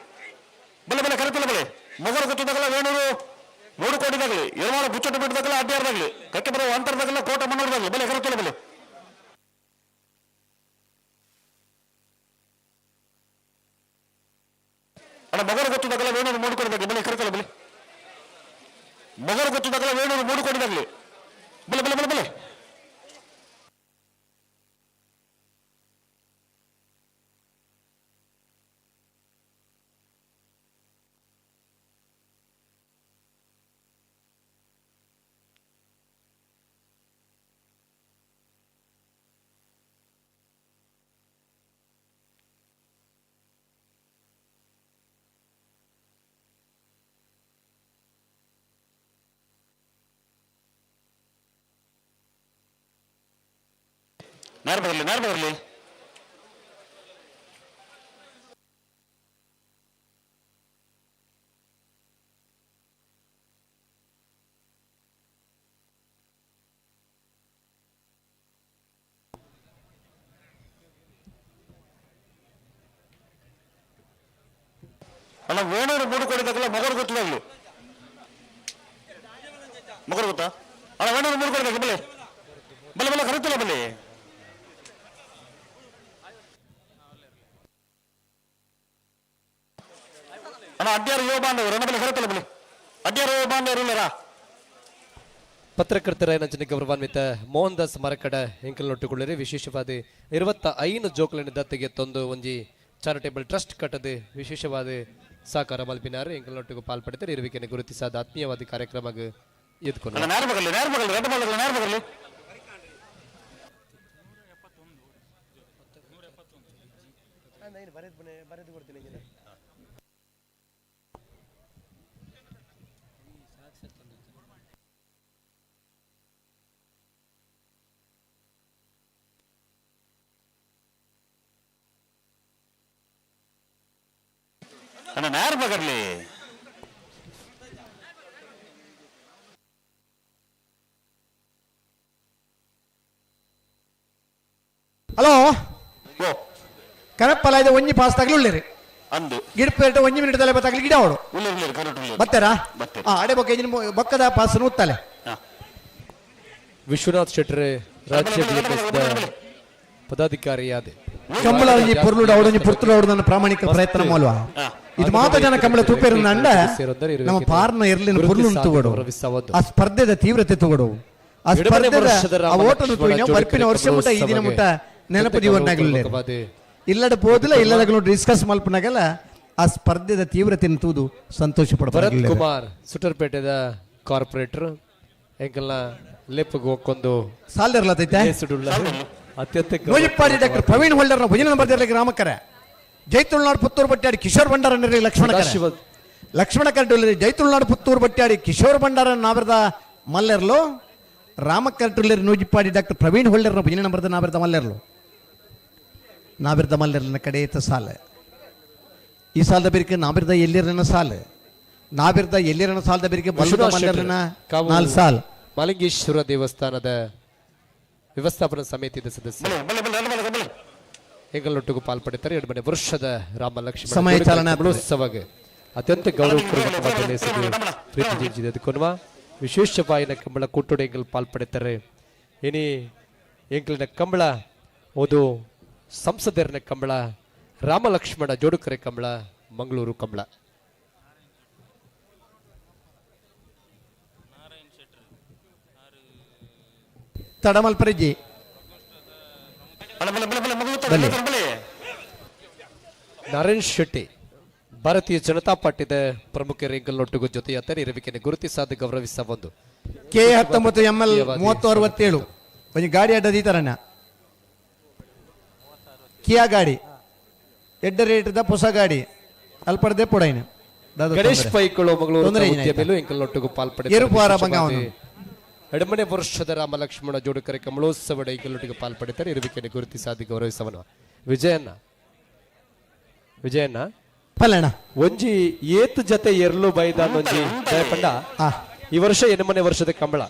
A: ಬಲ್ಲ ಬಲ್ಲ ಕರೆತಲ್ಲ ಬಲೆ ಮೊಗರು ಗೊತ್ತದಾಗಲ ವೇಣೂರು 3 ಕೋಟಿದಾಗಲಿ ಏಳ್ಮಾರು ಬುಚ್ಚಟ್ಟು ಬಿಟ್ಟದಾಗಲ ಅಡ್ಡಿಯಾರ್ದಾಗಲಿ ಕಕ್ಕೆ ಬರೋ ಅಂತರದಾಗಲ ಕೋಟ ಮನ್ನೂರದಾಗಲಿ ಬಲೆ ಕರೆತಲ್ಲ ಬಲೆ ಅಣ್ಣ ಮೊಗರು ಗೊತ್ತದಾಗಲ ವೇಣೂರು 3 ಕೋಟಿದಾಗಲಿ ಬಲೆ ಕರೆತಲ್ಲ ಬಲೆ ಮೊಗರು ಗೊತ್ತದಾಗಲ ವೇಣೂರು 3 ಕೋಟಿದಾಗಲಿ ಬಲೆ ಬಲೆ ಬಲೆ ಬಲೆ ನೇರ ಬರಲಿ ನೇರ ಬರಲಿ ಅಲ್ಲ ವೇಣೂರು 3 ಕೋಟಿ ಮಗರು ಗೊತ್ತದಾಗ್ಲಿ ಮಗರು ಗೊತ್ತಾ ಅಲ್ಲ ವೇಣೂರು 3 ಕೋಟಿ ಬಲೆ ಬಲೆ ಬಲೆ ಕರೆತಲ್ಲ ಬಲೆ ಅಣ್ಣ ಅಡ್ಡಿಯಾರು ಯುವ ಬಾಂಧವರು ಅಣ್ಣ ಬಲೆ ಕರೆತಲ್ಲ ಬಲೆ ಅಡ್ಡಿಯಾರು ಯುವ ಬಾಂಧವರು ಇಲ್ಲರಾ.
G: ಪತ್ರಕರ್ತರ ನಂಚಿನ ಗೌರವಾನ್ವಿತ ಮೋಹನ್ ದಾಸ್ ಮರಕಡ ಎಂಕಲ್ನೊಟ್ಟುಕೊಳ್ಳಿರಿ ವಿಶೇಷವಾದ 25 ಜೋಕುలను ದತ್ತಿಗೆ ತಂದು ಒಂಜಿ ಚಾರಿಟೇಬಲ್ ಟ್ರಸ್ಟ್ ಕಟ್ಟದೆ ವಿಶೇಷವಾದ ಸಾಕಾರ ಮಲ್ಪಿನಾರು ಎಂಕಲ್ನೊಟ್ಟಿಗೂ ಪಾಲ್ಪಡೆದರೆ ಇರುವಿಕೆಯನ್ನು ಗುರುತಿಸಾದ ಆತ್ಮೀಯವಾದ ಕಾರ್ಯಕ್ರಮ ಎದ್ಕೊಂಡು
A: ಅಣ್ಣ ನೇರ ಬಗರ್ಲಿ
E: ಹಲೋ ಕರಪ್ಪಲ ಇದೆ ಒಂಜಿ ಪಾಸ್ ತಗಲಿ ಉಳ್ಳೇರಿ
A: ಅಂದು
E: ಗಿಡಪೇಟೆ ಒಂಜಿ ಮಿನಿಟ್ ತಲೆ ತಗಲಿ ಗಿಡ ಅವಳು ಬತ್ತಾರಾ ಅಡೆ ಬೊಕ್ಕ ಬೊಕ್ಕದ ಪಾಸ್ ಉತ್ತಲೆ.
G: ವಿಶ್ವನಾಥ್ ಶೆಟ್ಟರೆ ರಾಜ್ಯ ಬಿಎಂಎಸ್ ಪದಾಧಿಕಾರಿಯಾದ
E: ಕಂಬಳ ಒಂಜಿ ಪೊರ್ಲುಡು ಅವಡೊಂಜಿ ಪುರ್ತುಡು ಅವಡು ನನ್ನ ಪ್ರಾಮಾಣಿಕ ಪ್ರಯತ್ನ ಮೂಲವ. ಇದು ಮಾತ ಜನ ಕಂಬಳ ತೂಪೇರು ಅಂಡ ನಮ್ಮ ಪಾರ್ನ ಎರ್ಲಿನ ಪುರ್ಲು ತೂಗಡು, ಆ ಸ್ಪರ್ಧೆದ ತೀವ್ರತೆ ತೂಗಡು, ಆ ಸ್ಪರ್ಧೆದ ಆ ಓಟನು ತೂಯಿನ ಬರ್ಪಿನ ವರ್ಷ ಮುಟ್ಟ ಈ ದಿನ ಮುಟ್ಟ ನೆನಪು ಜೀವನಾಗಲಿಲ್ಲ. ಇಲ್ಲಡ ಪೋದಿಲ್ಲ ಇಲ್ಲದಾಗಲೂ ಡಿಸ್ಕಸ್ ಮಲ್ಪನಾಗಲ್ಲ ಆ ಸ್ಪರ್ಧೆದ ತೀವ್ರತೆಯನ್ನು ತೂದು ಸಂತೋಷ ಪಡ್ತಾರೆ.
G: ಭರತ್ ಕುಮಾರ್ ಸುಟರ್ಪೇಟೆದ ಕಾರ್ಪೊರೇಟರ್ ಎಂಕಲ್ನ ಲೆಪ್ಪಗೆ ಹೋಗ್ಕೊಂಡು
E: ಸಾಲದಿರ್ಲತೈತೆ.
G: ಅತ್ಯಂತ
E: ನೋಜಿಪ್ಪಾಡಿ ಡಾಕ್ಟರ್ ಪ್ರವೀಣ್ ಹೋಲ್ಡರ್ನ ಭಜನೆ ಬರ್ದಿರಲಿಕ್ಕೆ ರಾಮಕರ, ಜೈತುಳ್ನಾಡು ಪುತ್ತೂರು ಬಟ್ಟಾಡಿ ಕಿಶೋರ್ ಭಂಡಾರ ಲಕ್ಷ್ಮಣ ಲಕ್ಷ್ಮಣ ಕರ್ಟುಲ್ಲಿ ಜೈತುಳ್ನಾಡು ಪುತ್ತೂರು ಬಟ್ಟಾಡಿ ಕಿಶೋರ್ ಭಂಡಾರ ನಾವರದ ಮಲ್ಲೆರ್ಲು, ರಾಮಕರ್ಟುಲ್ಲಿ ನೂಜಿಪ್ಪಾಡಿ ಡಾಕ್ಟರ್ ಪ್ರವೀಣ್ ಹೋಲ್ಡರ್ನ ಭಜನೆ ಬರ್ದ ನಾವರದ ಮಲ್ಲೆರ್ಲು, ನಾವಿರ್ದ ಮಲ್ಲೆರ್ಲಿನ ಕಡೆಯತ ಸಾಲ. ಈ ಸಾಲದ ಬೇರಿಕೆ ನಾವಿರ್ದ ಎಲ್ಲಿರನ ಸಾಲ, ನಾವಿರ್ದ ಎಲ್ಲಿರನ ಸಾಲದ ಬೇರಿಕೆ ಮಲ್ಲೆರ್ಲಿನ 4 ಸಾಲ.
G: ಮಾಲಿಂಗೇಶ್ವರ ದೇವಸ್ಥಾನದ ವ್ಯವಸ್ಥಾಪನಾ ಸಮಿತಿಯ ಸದಸ್ಯ ಹೆಂಗಲೊಟ್ಟಿಗೂ ಪಾಲ್ಪಡೆತಾರೆ. 2 ವರ್ಷದ ರಾಮ ಲಕ್ಷ್ಮಣ ಉತ್ಸವಕ್ಕೆ ಅತ್ಯಂತ ಗೌರವಪೂರ್ವಕವಾದ ಪ್ರೀತಿ ಜಿಂಜಿದೆ. ಅದಕ್ಕೊನ್ನುವ ವಿಶೇಷವಾಯಿನ ಕಂಬಳ ಕೂಟೋಡು ಎಂಗಲ್ ಪಾಲ್ಪಡೆತಾರೆ. ಇನಿ ಎಂಕಲಿನ ಕಂಬಳ ಓದು ಸಂಸದರನ ಕಂಬಳ, ರಾಮ ಲಕ್ಷ್ಮಣ ಜೋಡುಕರೆ ಕಂಬಳ, ಮಂಗಳೂರು ಕಂಬಳ.
E: ತಡಮಲ್ಪರಿಜಿ
G: ನಾರಾಯಣ್ ಶೆಟ್ಟಿ ಭಾರತೀಯ ಜನತಾ ಪಾರ್ಟಿದ ಪ್ರಮುಖ ಎಂಗಲ್ನೊಟ್ಟಿಗೂ ಜೊತೆಯಾತಾರೆ. ಇರವಿಕೆಯನ್ನು ಗುರುತಿಸಾದ ಗೌರವಿಸ ಒಂದು
E: K19 ML 3067 ಒಂದು ಗಾಡಿ ಅಡ್ಡದ ಈ ತರನ ಕಿಯಾ ಗಾಡಿ ಎಡ್ಡ ರೇಟ್ದ ಹೊಸ ಗಾಡಿ ಅಲ್ಪಡದೆ ಪೊಡೈನ
G: ಗಣೇಶ್ ಪೈಕಳು ಮಂಗಳೂರು ಉದ್ಯಮಿಲು ಎಂಕಲ್ನೊಟ್ಟಿಗೂ ಪಾಲ್ಪಡೆ ಎಡಮನೆ ವರ್ಷದ ರಾಮ ಲಕ್ಷ್ಮಣ ಜೋಡುಕರೆ ಕಮಲೋತ್ಸವ ಎಂಕಲ್ನೊಟ್ಟಿಗೆ ಪಾಲ್ಪಡೆತಾರೆ. ಇರುವಿಕೆಯನ್ನು ಗುರುತಿಸಾದಿ ಗೌರವಿಸವನು ವಿಜಯಣ್ಣ. ವಿಜಯಣ್ಣ
E: ಪಲ್ಲಣ್ಣ
G: ಒಂಜಿ ಏತ್ ಜತೆ ಎರ್ಲು ಬೈದ ಒಂಜಿ ಜಯಪಂಡ ಈ ವರ್ಷ ಎನಮನೆ ವರ್ಷದ ಕಂಬಳ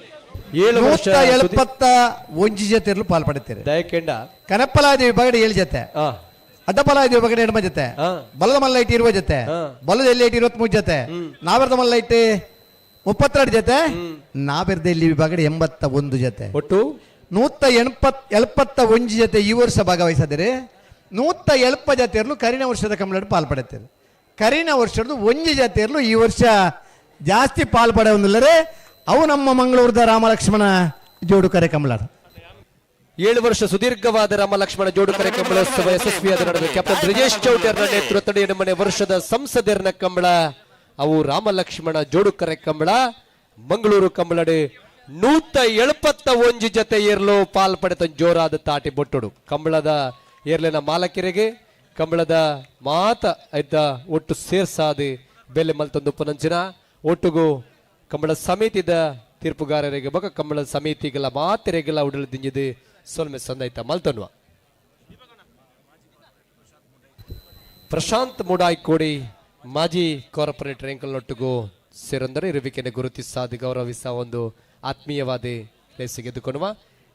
G: 7 ವರ್ಷ
E: 171 ಜತೆ ಎರ್ಲು ಪಾಲ್ಪಡುತ್ತಾರೆ.
G: ದಯಕೆಂಡ
E: ಕನಪ್ಪಲಾದಿ ವಿಭಾಗ 7 ಜತೆ, ಅಡ್ಡಪಲಾದಿ ವಿಭಾಗ 8 ಜತೆ, ಬಲದ ಮಲ್ಲೈಟ್ 20 ಜತೆ, ಬಲದ ಎಲ್ಲಿ 23 ಜತೆ, ನಾವರದ ಮಲ್ಲೈಟ್ 32 ಜತೆ, ನಾವೆರ್ದ ಇಲ್ಲಿ ವಿಭಾಗ 81 ಜತೆ,
G: ಒಟ್ಟು
E: 171 ಜತೆ ಈ ವರ್ಷ ಭಾಗವಹಿಸಿದರೆ 170 ಜತೆ ಇರಲು ಕರಿನ ವರ್ಷದ ಕಂಬಳ ಪಾಲ್ಪಡುತ್ತಾರೆ. ಕರಿನ ವರ್ಷದ 1 ಜತೆ ಇರಲು ಈ ವರ್ಷ ಜಾಸ್ತಿ ಪಾಲ್ಪಡೆಯೊಂದಿಲ್ಲರೆ ಅವು ನಮ್ಮ ಮಂಗಳೂರದ ರಾಮಲಕ್ಷ್ಮಣ ಜೋಡುಕರೆ ಕಂಬಳ.
G: 7 ವರ್ಷ ಸುದೀರ್ಘವಾದ ರಾಮ ಲಕ್ಷ್ಮಣ ಜೋಡುಕರೆ ಕಂಬಳೋತ್ಸವ ಯಶಸ್ವಿಯಾದ ನಡೆದ ಕ್ಯಾಪ್ಟನ್ ಬ್ರಿಜೇಶ್ ಚೌಟರ್ನ ನೇತೃತ್ವದ 8ನೇ ವರ್ಷದ ಸಂಸದರ್ನ ಕಂಬಳ ಅವು ರಾಮ ಲಕ್ಷ್ಮಣ ಜೋಡುಕರೆ ಕಂಬಳ ಮಂಗಳೂರು ಕಂಬಳಡೆ 171 ಜತೆ ಏರ್ಲು ಪಾಲ್ಪಡೆತ ಜೋರಾದ ತಾಟಿ ಬೊಟ್ಟುಡು. ಕಂಬಳದ ಏರ್ಲಿನ ಮಾಲಕರಿಗೆ ಕಂಬಳದ ಮಾತ ಇದ್ದ ಒಟ್ಟು ಸೇರ್ಸಾದಿ ಬೆಲೆ ಮಲ್ತೊಂದು ಪುನಂಚಿನ ಒಟ್ಟುಗೂ ಕಂಬಳ ಸಮಿತಿದ ತೀರ್ಪುಗಾರರಿಗೆ ಬೊಕ ಕಂಬಳ ಸಮಿತಿಗಳ ಮಾತೆರೆಗೆಲ್ಲ ಉಡಲು ದಿಂಜಿದೆ ಸೊಲ್ಮೆ ಸಂದೈತ ಮಲ್ತನ್ವ. ಪ್ರಶಾಂತ್ ಮುಡಾಯ್ಕೋಡಿ ಮಾಜಿ ಕಾರ್ಪೊರೇಟರ್ ಎಂಕಲ್ನೊಟ್ಟಿಗೂ ಸೇರಂದರೆ ಇರುವಿಕೆಯನ್ನು ಗುರುತಿಸಾದಿ ಗೌರವಿಸ ಒಂದು ಆತ್ಮೀಯವಾದಿ ಲೇಸಿಗೆ ಎದ್ದುಕೊಳ್ಳುವ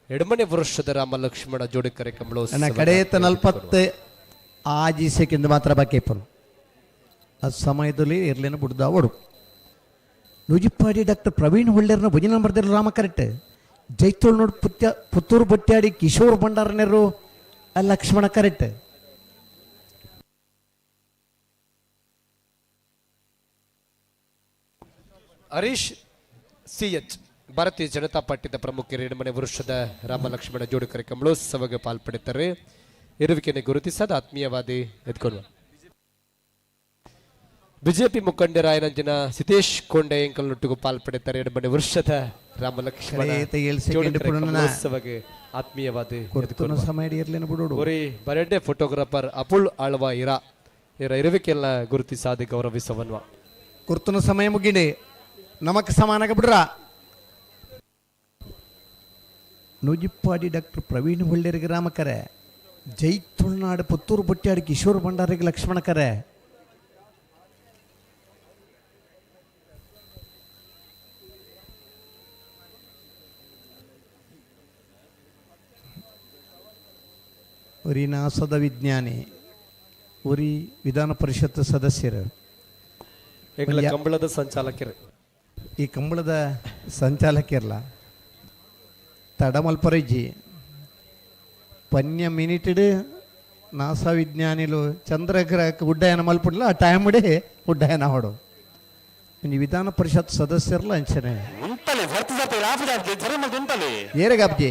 G: 2ನೇ ವರ್ಷದ ರಾಮ ಲಕ್ಷ್ಮಣ ಜೋಡಿಕರೆ ಕಂಬಳ
E: ಕಡೆಯತ್ತ 46 ಸೆಕೆಂಡ್ ಮಾತ್ರ ಬಾಕಿ ಇಪ್ಪನು ಆ ಸಮಯದಲ್ಲಿ ಇರ್ಲೇನು ಬುಡ್ದ ಓಡು. ನುಜಿಪ್ಪಾಡಿ ಡಾಕ್ಟರ್ ಪ್ರವೀಣ್ ಹೊಳ್ಳೇರ್ನ ಭಜನೆ ಬರ್ದಿರೋ ರಾಮ ಕರೆಕ್ಟ್, ಜೈತೋಳ್ ನೋಡ್ ಪುತ್ತೂರು ಬಟ್ಟಾಡಿ ಕಿಶೋರ್ ಭಂಡಾರನೇರು ಲಕ್ಷ್ಮಣ ಕರೆಕ್ಟ್.
G: ಹರೀಶ್ ಸಿಎಚ್ ಭಾರತೀಯ ಜನತಾ ಪಾರ್ಟಿದ ಪ್ರಮುಖ 2ನೇ ವರ್ಷದ ರಾಮ ಲಕ್ಷ್ಮಣ ಜೋಡುಕರೆ ಕಂಬಳೋತ್ಸವಕ್ಕೆ ಪಾಲ್ಪಡೆಯುತ್ತಾರೆ. ಇರುವಿಕೆಯನ್ನು ಗುರುತಿಸದ ಆತ್ಮೀಯವಾದಿ ಎದ್ಕೊಳ್ಳುವ ಬಿಜೆಪಿ ಮುಖಂಡರಾಯನಂಜಿನ ಸಿತೇಶ್ ಕೊಂಡೆ ಎಂಕಲ್ನೊಟ್ಟಿಗೂ ಪಾಲ್ಪಡೆಯುತ್ತಾರೆ. 2ನೇ ವರ್ಷದ ರಾಮ ಲಕ್ಷ್ಮಣ ಕಂಬಳೋತ್ಸವಕ್ಕೆ ಆತ್ಮೀಯವಾದಿ ಬರೆಡ್ಡೆ ಫೋಟೋಗ್ರಾಫರ್ ಅಪುಲ್ ಆಳ್ವ ಇರಾ ಇವರ ಇರುವಿಕೆಯನ್ನ ಗುರುತಿಸಾದಿ ಗೌರವಿಸವನ್ವ.
E: ಕುರ್ತನ ಸಮಯ ಮುಗಿಡೆ ನಮಕ್ ಸಮಾನಾಗ ಬಿಡ್ರ. ನೂಜಿಪ್ಪಾಡಿ ಡಾಕ್ಟರ್ ಪ್ರವೀಣ್ ಹೊಳ್ಳೇರಿಗೆ ರಾಮಕರೆ, ಜೈ ತುಳುನಾಡು ಪುತ್ತೂರು ಬಟ್ಟಾಡಿ ಕಿಶೋರ್ ಭಂಡಾರಿಗೆ ಲಕ್ಷ್ಮಣ ಕರೆ, ಒರಿ ನಾಸದ ವಿಜ್ಞಾನಿ, ಒರಿ ವಿಧಾನ ಪರಿಷತ್ ಸದಸ್ಯರು,
G: ಕಂಬಳದ ಸಂಚಾಲಕರು,
E: ಈ ಕಂಬಳದ ಸಂಚಾಲಕಿರಲ್ಲ ತಡಮಲ್ಪರಜ್ಜಿ ಪನ್ಯ ಮಿನಿಟೆಡ್ ನಾಸಾ ವಿಜ್ಞಾನಿಲು ಚಂದ್ರಗ್ರಹಕ್ಕೆ ಉಡ್ಡಯನ ಮಲ್ಪುಂಡ್ಲ ಆ ಟೈಮ್ ಇಡೇ ಉಡ್ಡಯನ ಹೊಡು. ಒಂಜಿ ವಿಧಾನ ಪರಿಷತ್ ಸದಸ್ಯರ್ಲ ಅಂಚನೆ. ಏರೆಗಾಬ್ಜಿ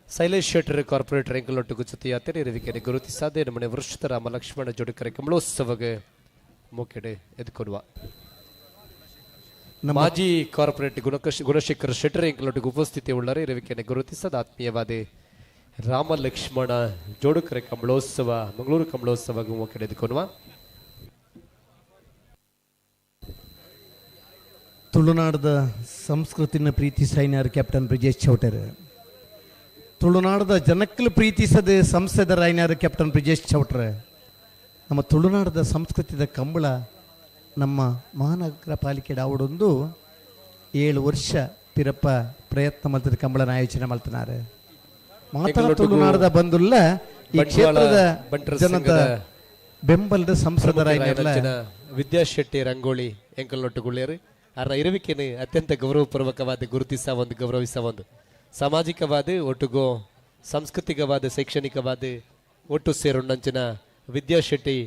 G: ಶೈಲೇಶ್ ಶೆಟ್ಟರ್ ಕಾರ್ಪೊರೇಟರ್ ಎಂಕಲೊಟ್ಟಿಗೂ ಜೊತೆಯಾತರೆ ಇರುವಿಕೆನೆ ಗುರುತಿಸಾದೆ ನಮ್ಮನೆ ವೃಷಿತ ರಾಮ ಲಕ್ಷ್ಮಣ ಜೋಡಿಕರೆ ಕಮಲೋತ್ಸವಗೆ ಮೊಕೆಡೆ ಎದ್ಕೊಡುವ ಮಾಜಿ ಕಾರ್ಪೊರೇಟ್ ಗುಣಶೇಖರ್ ಶೆಟ್ಟರ್ ಎಂಕಲೊಟ್ಟಿಗೆ ಉಪಸ್ಥಿತಿ ಉಳ್ಳರೆ ಇರುವಿಕೆನೆ ಗುರುತಿಸದ ಆತ್ಮೀಯವಾದ ರಾಮ ಲಕ್ಷ್ಮಣ ಜೋಡುಕರೆ ಕಮಲೋತ್ಸವ ಮಂಗಳೂರು ಕಮಲೋತ್ಸವ ಮೊಕೆಡೆ ಎದ್ಕೊಡುವ.
E: ತುಳುನಾಡದ ಸಂಸ್ಕೃತಿನ ಪ್ರೀತಿಸೈನರ್ ಕ್ಯಾಪ್ಟನ್ ಬ್ರಿಜೇಶ್ ಚೌಟರ್, ತುಳುನಾಡದ ಜನಕ್ಕಲು ಪ್ರೀತಿಸದ ಸಂಸದರಾಯ್ನಾರ್ ಕ್ಯಾಪ್ಟನ್ ಬ್ರಿಜೇಶ್ ಚೌಟ್ರ. ನಮ್ಮ ತುಳುನಾಡದ ಸಂಸ್ಕೃತಿದ ಕಂಬಳ ನಮ್ಮ ಮಹಾನಗರ ಪಾಲಿಕೆ ಡಾವಡೊಂದು 7 ವರ್ಷ ಪಿರಪ್ಪ ಪ್ರಯತ್ನ ಮಲ್ತದ ಕಂಬಳನ ಆಯೋಜನೆ ಮಲ್ತನಾರೆ. ಮಾತಾ ತುಳುನಾಡದ ಬಂದುಲ್ಲ ಈ ಕ್ಷೇತ್ರದ ಜನದ ಬೆಂಬಲದ ಸಂಸದರಾಯ್ನಾರ್ಲ
G: ವಿದ್ಯಾ ಶೆಟ್ಟಿ ರಂಗೋಳಿ ಎಂಕಲ್ನೊಟ್ಟುಗುಳ್ಳೇರು ಅರ ಇರುವಿಕೆನೆ ಅತ್ಯಂತ ಗೌರವಪೂರ್ವಕವಾದ ಗುರುತಿಸ ಒಂದು ಗೌರವಿಸ ಒಂದು ಸಾಮಾಜಿಕವಾದ ಒಟ್ಟುಗೋ ಸಾಂಸ್ಕೃತಿಕವಾದ ಶೈಕ್ಷಣಿಕವಾದ ಒಟ್ಟು ಸೇರುಂಡಂಚಿನ ವಿದ್ಯಾ ಶೆಟ್ಟಿ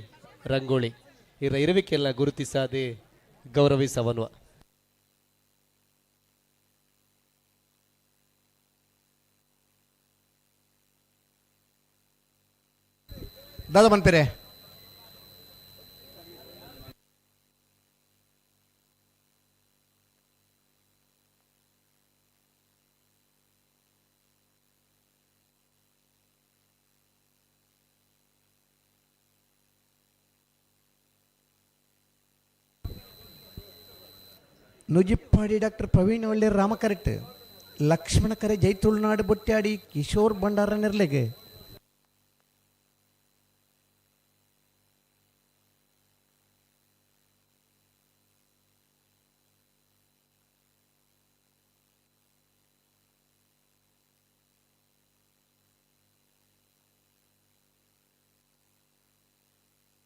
G: ರಂಗೋಳಿ ಇರ ಇರುವಿಕೆಲ್ಲ ಗುರುತಿಸಾದೆ ಗೌರವಿಸವನ್ವ.
E: ದಾದಾ ಮನ್ಪೇರೆ ನುಜಿಪ್ಪಾಡಿ ಡಾಕ್ಟರ್ ಪ್ರವೀಣ್ ಒಳ್ಳೆ ರಾಮ ಕರೆಕ್ಟ್ ಲಕ್ಷ್ಮಣ ಕರೆ ಜೈ ತುಳುನಾಡು ಬೊಟ್ಟಾಡಿ ಕಿಶೋರ್ ಭಂಡಾರ ನೆರ್ಲೆಗೆ.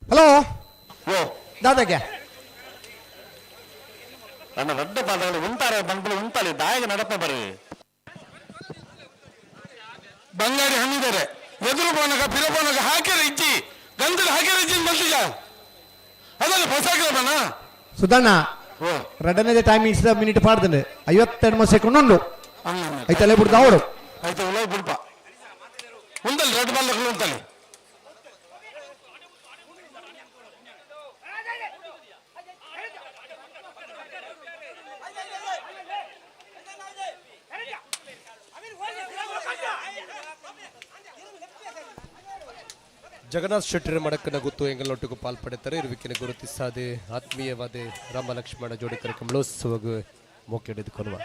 E: ಹಲೋ ದಾದಾಗೆ
A: ನನ್ನ ದೊಡ್ಡ ಪಾದಗಳು ಉಂಟಾರೆ ಬಂದ್ಬಿಡು ಉಂಟಾಲಿ ದಾಯಿಗೆ ನಡಪ ಬರ್ರಿ. ಬಂಗಾರಿ ಹಣ್ಣಿದ್ದಾರೆ ಎದುರು ಬೋನಗ ಪಿರಬೋನಗ ಹಾಕಿರ ಇಜ್ಜಿ ಗಂಧದ ಹಾಕಿರ ಇಜ್ಜಿ ಬಂದಿಜ ಅದಲ್ಲ ಹೊಸಾಕಿರ ಬಣ್ಣ
E: ಸುಧಣ್ಣ ರಡನೇದೇ ಟೈಮ್ ಇಷ್ಟ ಮಿನಿಟ್ ಪಾಡ್ದಂಡೆ 52 ಸೆಕೆಂಡ್ ಉಂಡು ಐತಲ್ಲೇ ಬಿಡ್ದ ಅವರು
A: ಆಯ್ತು ಉಲೋ ಬಿಡ್ಪ ಉಂಟಲ್ಲಿ ರೆಡ್ ಬಾಲ್ ಉಂಟಲ್ಲಿ.
G: ಜಗನ್ನಾಥ್ ಶೆಟ್ಟರ್ ಮಡಕನ ಗುತ್ತು ಎಂಗಲೊಟ್ಟಿಗೂ ಪಾಲ್ಪಡೆತಾರೆ ಇರುವಿಕೆನ ಗುರುತಿಸಾದೆ ಆತ್ಮೀಯವಾದ ರಾಮ ಲಕ್ಷ್ಮಣ ಜೋಡಿಕರ ಕಮಲೋತ್ಸವಗೂ ಮೊಕ್ಕೆಡೆದುಕೊಳ್ಳುವ.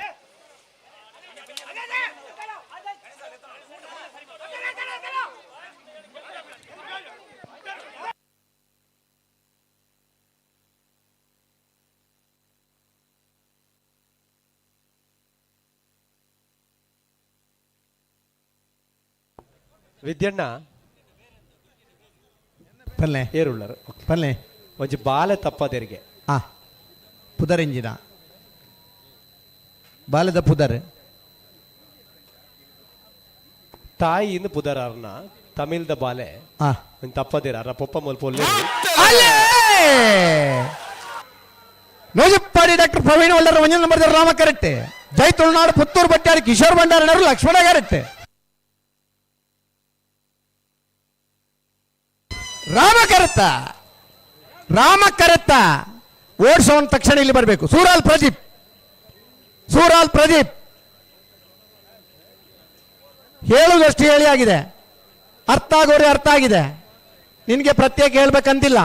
G: ವಿದ್ಯಣ್ಣ
E: ಪಲ್ಲೆ
G: ಏರುಳ್ಳರು
E: ಪಲ್ಲೆ
G: ಒಂಜಿ ಬಾಲೆ ತಪ್ಪದೆರಿಗೆ
E: ಆ ಪುದರೆಂಜಿನ ಬಾಲೆದ ಪುದರ್
G: ತಾಯಿ ಇಂದು ಪುದರಾರ್ನ ತಮಿಳ್ದ ಬಾಲೆ ಒಂಜಿ ತಪ್ಪದಿರ ಅರ ಪೊಪ್ಪ ಮಲ್ಪ
E: ನೋಜಪ್ಪಾಡಿ ಡಾಕ್ಟರ್ ಪ್ರವೀಣ್ ಒಳ್ಳರ ಒಂಜಿ ನಂಬರ್ ರಾಮ ಕರೆಕ್ಟ್ ಜೈ ತುಳುನಾಡು ಪುತ್ತೂರು ಬಟ್ಟಾಡಿ ಕಿಶೋರ್ ಭಂಡಾರನವರು ಲಕ್ಷ್ಮಣ ಕರೆಕ್ಟ್ ರಾಮ ಕರೆತ್ತ ರಾಮ ಕರೆತ್ತ ಓಡಿಸೋನ್ ತಕ್ಷಣ ಇಲ್ಲಿ ಬರಬೇಕು. ಸೂರಾಲ್ ಪ್ರದೀಪ್, ಸೂರಾಲ್ ಪ್ರದೀಪ್ ಹೇಳುವುದಷ್ಟು ಹೇಳಿ ಆಗಿದೆ, ಅರ್ಥ ಆಗೋರಿ ಅರ್ಥ ಆಗಿದೆ, ನಿನಗೆ ಪ್ರತ್ಯೇಕ ಹೇಳ್ಬೇಕಂತಿಲ್ಲ.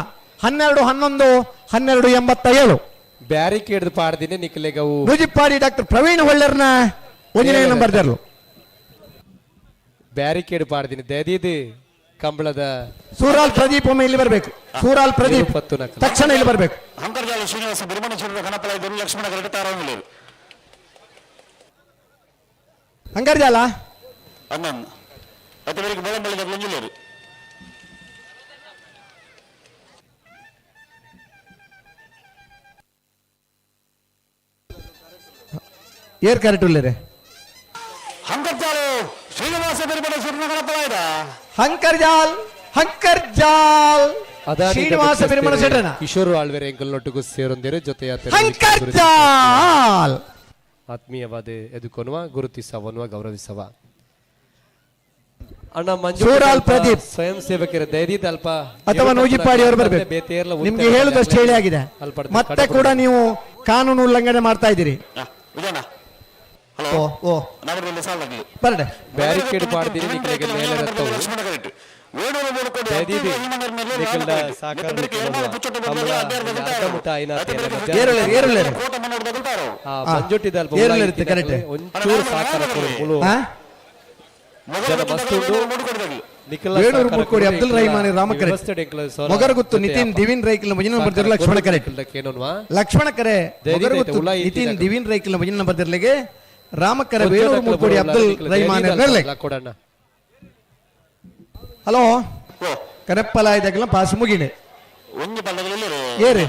E: 12 11 12 87
G: ಬ್ಯಾರಿಕೇಡ್ ಪಾಡ್ದಿನಿ ನಿಖಲೆಗವು
E: ಮುಜಿಪ್ಪಾಡಿ ಡಾಕ್ಟರ್ ಪ್ರವೀಣ್ ಹೊಳ್ಳರ್ನ ಒಂದನೇ ನಂಬರ್ ದರ್ಲು
G: ಬ್ಯಾರಿಕೇಡ್ ಪಾಡ್ದಿನಿ ದಯದೀದಿ ಕಂಬಳದ
E: ಸೂರಾಲ್ ಪ್ರದೀಪ್ ಒಮ್ಮೆ ಇಲ್ಲಿ ಬರಬೇಕು. ಸೂರಾಲ್ ಪ್ರದೀಪ್ ತಕ್ಷಣ ಇಲ್ಲಿ ಬರಬೇಕು.
A: ಅಂತರ್ಜಾಲ ಶ್ರೀನಿವಾಸ ಬಿರುಮಣೇಶ್ವರ ಗಣಪಲ ಲಕ್ಷ್ಮಣ ಗರಡ
E: ಅಂಗರ್ಜಾಲ
A: ಅಣ್ಣನ್ ಅತವರಿಗೆ ಬೆಳಂಬಳಿದ ಮಂಜುಳೂರು
E: ಏರ್ ಕರೆಕ್ಟ್ ಉಳ್ಳೇರೆ
A: ಅಂಕರ್ಜಾಲು ಶ್ರೀನಿವಾಸ ಬಿರುಮಣ
E: ಹಂಕರ್ಜಾಲ್ ಹಂಕರ್ಜಾಲ್ ಶ್ರೀನಿವಾಸ ಬಿರ್ಮಣ ಶೆಟ್ಟರನ
G: ಕಿಶೋರ್ ಆಳ್ವೆರೆ ಎಂಕಲ್ನೊಟ್ಟಿಗೂ ಸೇರೊಂದಿರು ಜೊತೆಯ
E: ಹಂಕರ್ಜಾಲ್
G: ಆತ್ಮೀಯವಾದ ಎದುಕೊನುವ ಗುರುತಿಸವನುವ ಗೌರವಿಸವ ಅಣ್ಣ ಮಂಜು
E: ಸೂರಾಲ್ ಪ್ರದೀಪ್.
G: ಸ್ವಯಂ ಸೇವಕರ ದಯದೀದ ಅಲ್ಪ
E: ಅಥವಾ ನೂಜಿಪ್ಪಾಡಿ ಅವರು ಬರಬೇಕು. ನಿಮ್ಗೆ ಹೇಳುದಷ್ಟು ಹೇಳಿ ಆಗಿದೆ. ಮತ್ತೆ ಕೂಡ ನೀವು ಕಾನೂನು ಉಲ್ಲಂಘನೆ ಮಾಡ್ತಾ ಇದ್ದೀರಿ. ಓ ಓ ಬರ್ಡೆ
G: ಬ್ಯಾರಿಕೇಡ್ ಮಾಡ್ತೀನಿ ನಿಕ್ಕಲಿಗೆ ಮೇಲೆ ರತ್ತವು ದಯದೀದಿ ನಿಕ್ಕಲ್ದ ಸಾಕಾರ
E: ಏರುಲೇರು.
G: ಮಂಜುಟ್ಟಿದ ಅಲ್ಪ
E: ಏರುಲೇರು ಕರೆಕ್ಟ್.
G: ಒಂಚೂರು ಸಾಕಾರ ಕೊಡು ಜನ ಮಸ್ತ್ ಉಂಟು. ನಿಖಿಲ
E: ವೇಣೂರು
G: ಸಾಕಾರ
E: ಮುಡ್ಕೋಡಿ
G: ಕೊಡು,
E: ಅಬ್ದುಲ್ ರಹಿಮಾನ್ ರಾಮಕರೆ
G: ವ್ಯವಸ್ಥೆ ಎಂಕುಲ ಸೋರ
E: ಮೊಗರಗುತ್ತು
G: ಜೊತೆ
E: ನಿತಿನ್
G: ಅಪ್ಪ.
E: ದಿವಿನ್ ರೈಕಲ್ ಭಜನೆ
G: ಸಾಕಾರ
E: ಬರ್ದಿರಲ್ಲ ಲಕ್ಷ್ಮಣ ಕರೆ
G: ಕೇನೋನ್ವಾ?
E: ಲಕ್ಷ್ಮಣ ಕರೆ
G: ದಯದೀದ
E: ಮೊಗರಗುತ್ತು
G: ಉಲಾಯಿ
E: ನಿತಿನ್
G: ಇತ್ತಿದಾಗ.
E: ದಿವಿನ್ ರೈಕಲ್ ಭಜನೆ ಬರ್ದಿರ್ಲಿಗೆ ರಾಮಕರ
G: ಒಂಚೂರು
E: ವೇಣೂರು
G: ಅಕ್ಲ
E: ಮುಡ್ಕೋಡಿ
G: ಬರೋಲ್ಲ,
E: ಅಬ್ದುಲ್
G: ನಿಖಿಲ
E: ರಹಿಮಾನ್
G: ದಯದೀದ
E: ನೆರ್ಲೆ.
G: ಅಲ್ಪ ಕೊಡಣ್ಣ.
E: ಹಲೋ ಕರೆಪ್ಪಲ ಇದಾಗಲ್ಲ ಪಾಸ್ ಮುಗಿಣೆ ಏರು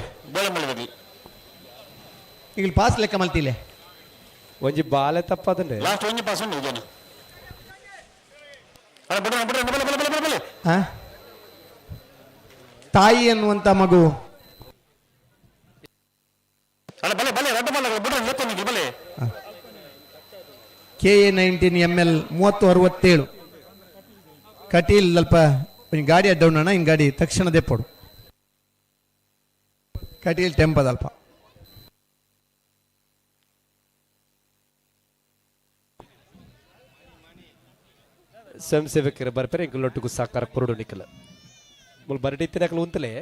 E: ಈಗ ಪಾಸ್ ಲೆಕ್ಕ ಮಲ್ತಿಲ್ಲ
G: ಒಂಜಿ ಬಾಲೆ ತಪ್ಪದಂಡೆ
E: ಆ? ತಾಯಿ ಅನ್ನುವಂತ ಮಗು K A 19 M L 3067 Kateel ಅಲ್ಪ ಒಂಜಿ ಗಾಡಿ ಅಡ್ಡವಣ್ಣ ಇನ್ ಗಾಡಿ ತಕ್ಷಣ ದೆಪ್ಪಡು ಕಟೀಲ್ ಟೆಂಪದಲ್ಪ
G: ಸ್ವಯಂ ಸೇವಕರು ಬರ್ಪೇರೆ ಎಂಕುಲೊಟ್ಟಿಗೂ ಸಾಕಾರ ಕೊರಡು ನಿಖಲ ಮುಲ್ ಬರಡಿತ್ತಿನಕಲು ಉಂತಲೇ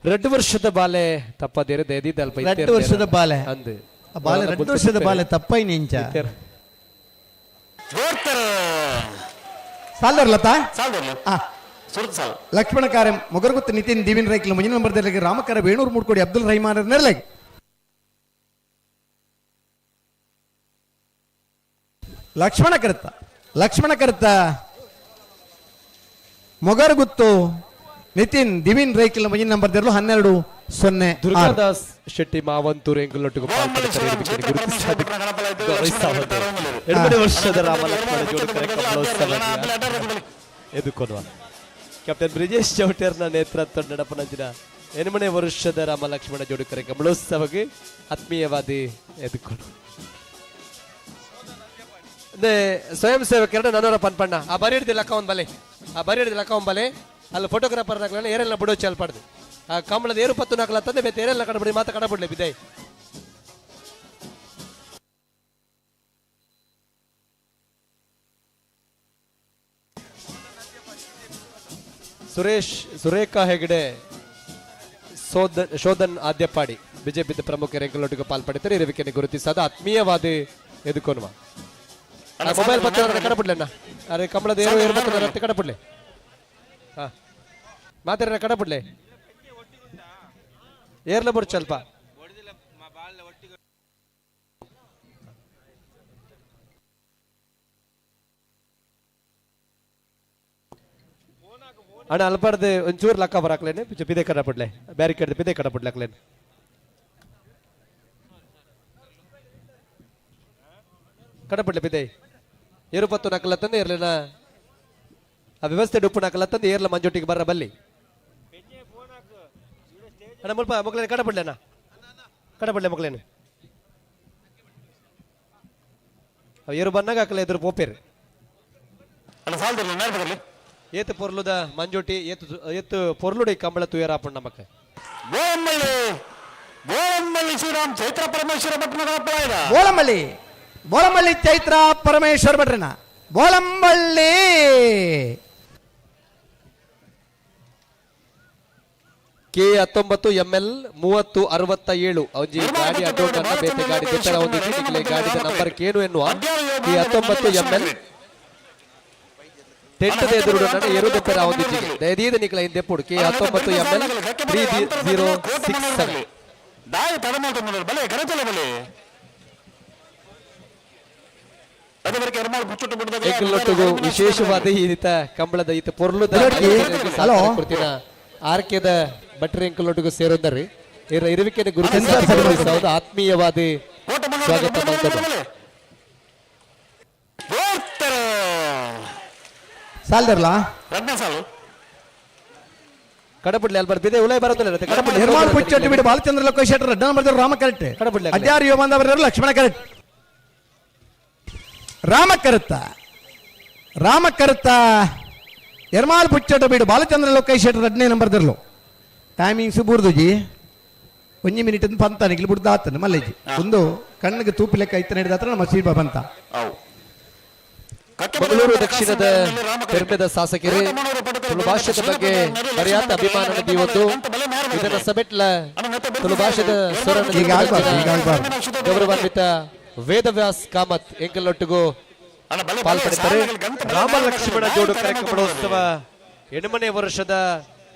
G: 2 ವರ್ಷದ ಬಾಲೆ ತಪ್ಪದೇರೆ ದಯದೀದ ಅಲ್ಪ
E: 2 ವರ್ಷದ ಬಾಲೆ
G: ಅಂದು
E: ಆ ಬಾಲೆ 2 ವರ್ಷದ ಬಾಲೆ ತಪ್ಪೈ ನಿಂಚ ಸಾಲರ್ಲತಾ ಲಕ್ಷ್ಮಣ ಕಾರ್ಯ ಮೊಗರಗುತ್ತು ನಿತಿನ್ ದಿವಿನ್ ರೈಕಲ್ ಮುಂದಿನ ನಂಬರ್ ರಾಮಕರ ವೇಣೂರು ಮೂಡ್ಕೋಡಿ ಅಬ್ದುಲ್ ರಹಿಮಾನ್ ನೆರಳೆ ಲಕ್ಷ್ಮಣ ಕರ್ತ ಲಕ್ಷ್ಮಣ ಕರ್ತ ಮೊಗರಗುತ್ತು ನಿತಿನ್ ದಿವಿನ್ ರೈಕಲ್ ಮುಂದಿನ ನಂಬರ್ 12 0
G: ದುರ್ಗಾದಾಸ್ ಶೆಟ್ಟಿ ಮಾವಂತೂರು ಎಂಕುಲೊಟ್ಟಿಗೂ ಎರಡನೇ ವರ್ಷದ ರಾಮ ಲಕ್ಷ್ಮಣ ಜೋಡುಕರೆ ಕಮಲೋತ್ಸವ ಎದುಕೊಡುವ ಕ್ಯಾಪ್ಟನ್ ಬ್ರಿಜೇಶ್ ಚೌಟೇರ್ನ ನೇತೃತ್ವ ನಡಪನಂಚಿನ ಎನ್ಮನೆ ವರ್ಷದ ರಾಮ ಲಕ್ಷ್ಮಣ ಜೋಡುಕರೆ ಕಮಲೋತ್ಸವಕ್ಕೆ ಆತ್ಮೀಯವಾದಿ ಎದುಕೊಡು ಸ್ವಯಂ ಸೇವಕರ ನಾನೂರ ಪನ್ಪಣ್ಣ ಆ ಬರಿ ಹಿಡ್ದಿಲ್ಲ ಅಕ್ಕ ಒಂದ್ ಬಲೆ ಆ ಬರಿ ಹಿಡ್ದಿಲ್ಲ ಅಕ್ಕ ಒಂದ್ ಬಲೆ ಅಲ್ಲಿ ಫೋಟೋಗ್ರಾಫರ್ ನಾಕ್ಲನ್ನ ಏರೆಲ್ಲ ಬಿಡೋ ಚಲ್ಪಾಡ್ದು ಆ ಕಮಲದ ಏರು ಪತ್ತು ನಾಕಲ ತಂದೆ ಬೇತೆ ಏರೆಲ್ಲ ಕಡಬಿಡಿ ಮಾತಾ ಕಡಬಿಡ್ಲೆ ಬಿದ್ದೈ ಸುರೇಶ್ ಸುರೇಖಾ ಹೆಗಡೆ ಶೋಧನ್ ಆದ್ಯಪಾಡಿ ಬಿಜೆಪಿ ಪ್ರಮುಖ ರೆಂಕಲೊಟ್ಟಿಗೆ ಪಾಲ್ಪಡಿತಾರೆ ಇರುವಿಕೆಯನ್ನು ಗುರುತಿಸಾದ ಆತ್ಮೀಯವಾದ ಎದುಕೊನುವ ಮೊಬೈಲ್ ಪತ್ರ ಕಡಬಿಡ್ಲಣ್ಣ ಅರೆ ಕಮಲದ ಏರು ಏರು ಪತ್ತು ಕಡಬಿಡ್ಲೆ ಹಾ ಮಾತಾಡ ಕಡಬಿಡ್ಲೆ ಏರ್ಲ ಬರು ಸ್ವಲ್ಪ ಅಣ್ಣ ಅಲ್ಪಾಡ್ದು ಒಂಚೂರು ಲಕ್ಕ ಬರಾಕ್ಲೇನೆ ಪಿದೆ ಕಡಪಡ್ಲೆ ಬ್ಯಾರಿಕೇಡ್ ಪಿದೆ ಕಡಪಡ್ಲೆ ಹಾಕ್ಲೇನೆ ಕಡಪಡ್ಲೆ ಪಿದೆ ಏರು ಪತ್ತು ನಕಲ ತಂದೆ ಇರ್ಲಿನ ಆ ವ್ಯವಸ್ಥೆ ಡುಪ್ಪು ನಕಲ ತಂದೆ ಏರ್ಲ ಮಂಜೊಟ್ಟಿಗೆ ಬರ ಬಲ್ಲಿ ಅಣ್ಣ ಮುಲ್ಪ ಮಕ್ಕಳೇನೆ ಕಡಪಡ್ಲೆ ಅಣ್ಣ ಕಡಪಡ್ಲೆ ಮಕ್ಕಳೇನೆ ಏರು ಬನ್ನಾಗ ಹಾಕಲ ಎದುರು ಪೋಪೇರು ಏತು ಪೊರ್ಲುದ ಮಂಜೋಟಿ ಏತು ಏತು ಪೊರ್ಲುಡಿ ಕಂಬಳ ತುಯರಾಪಣ್ಣ ನಮಕ್
A: ಶ್ರೀರಾಮ್ ಚೈತ್ರ ಪರಮೇಶ್ವರ ಭಟ್ನ
E: ಬೋಳಮಳ್ಳಿ ಬೋಳಮಳ್ಳಿ ಚೈತ್ರ ಪರಮೇಶ್ವರ ಭಟ್ರನ ಬೋಳಂಬಳ್ಳಿ
G: ಕೆ 19 ML 3067 ಒಂಜಿ ಗಾಡಿ ಅಡ್ಡೋಟನ್ನ ಬೇತೆ ಗಾಡಿ ದೆಪ್ಪರ ಹೊಂದಿದ್ದು ನಿಕ್ಲೆ ಗಾಡಿದ ನಂಬರ್ ಕೇನು ಎನ್ನುವ ಕೆ 19 ML ತೆಟ್ಟದ ಎದುರು ನನ್ನ ಎರು ದೆಪ್ಪರ ಹೊಂದಿದ್ದೀಗೆ ದಯದೀದ ನಿಕ್ಲ ಹಿಂದೆಪ್ಪುಡು ಕೆ 19 ML 3067
A: ದಾಯ ತಡಮಾಟ ಬಲೆ ಕರೆತಲೆ ಬಲೆ
G: ಎಂಕಲ್ನೊಟ್ಟುಗು ವಿಶೇಷವಾದ ಈ ರೀತ ಕಂಬಳದ ಈತ ಪೊರ್ಲುದ
E: ಹಲೋ.
G: ಕೊಡ್ತಿನ ಆರ್ಕೆದ ಭಟ್ರಿ ಎಂಕಲ್ನೊಟ್ಟಿಗೂ ಸೇರೊಂದರಿ ಇರ ಇರುವಿಕೆಯನ್ನು ಗುರುತಿಸಿ ಆತ್ಮೀಯವಾದ ಸ್ವಾಗತ ಮಾಡ್ತಾರೆ.
E: ಸಾಲ್ದರ್ಲ
A: ರಡ್ನ ಸಾಲು
G: ಕಡಪುಡ್ಲಿ ಅಲ್ಲಿ ಬರ್ತಿದೆ ಉಲೈ ಬರೋದಿಲ್ಲ ಕಡಪುಡ್ಲಿ
E: ನಿರ್ಮಾಣ ಪುಚ್ಚಟ್ಟು ಬಿಡು ಬಾಲಚಂದ್ರ ಲೋಕೇಶ್ ಶೆಟ್ಟರ್ ರಡ್ಡ ನಂಬರ್ ರಾಮ ಕರೆಕ್ಟ್
G: ಕಡಪುಡ್ಲಿ
E: ಅಡ್ಯಾರ್ ಯೋಮಂದ ಲಕ್ಷ್ಮಣ ಕರೆಕ್ಟ್ ರಾಮ ಕರುತ್ತ ರಾಮ ಕರುತ್ತ ಎರ್ಮಾಲ್ ಪುಚ್ಚಟ್ಟು ಬಿಡು ಬಾಲಚಂದ್ರ ಲೋಕೇಶ್ ಶೆಟ್ಟರ್ ರಡ್ನೇ ನಂಬರ್ ದರ್ಲು ಟೈಮಿಂಗ್ಸ್ ಬೂರ್ದುಜಿ ಒಂಜಿ ಮಿನಿಟ್ ಪಂತ ನಿಗ್ಲು ಬುಡ್ದು ಆತನ ಮಲ್ಲೇಜಿ ಒಂದು ಕಣ್ಣಿಗೆ ತೂಪಿ ಲೆಕ್ಕ ಇತ್ತ ಹಿಡಿದಾತ್ರ ನಮ್ಮ ಸೀಬ ಬಂತ.
G: ಮಂಗಳೂರು ದಕ್ಷಿಣದ ಪೆರ್ಮೆದ ಶಾಸಕರು ತುಳು ಭಾಷೆದ ಬಗ್ಗೆ ಮರ್ಯಾದ ಅಭಿಮಾನ ದೀವೊಂದು ಇದನ್ನ ಸಬೆಟ್ಲ ತುಳು ಭಾಷೆದ ಸ್ವರ ಗೌರವಾನ್ವಿತ ವೇದವ್ಯಾಸ್ ಕಾಮತ್ ಎಂಕಲ್ನೊಟ್ಟಿಗೂ ಪಾಲ್ಪಡಿತಾರೆ. ರಾಮ ಲಕ್ಷ್ಮಣ ಜೋಡು ಕಾರ್ಯಕ್ರಮೋತ್ಸವ ಎಣಮನೆ ವರ್ಷದ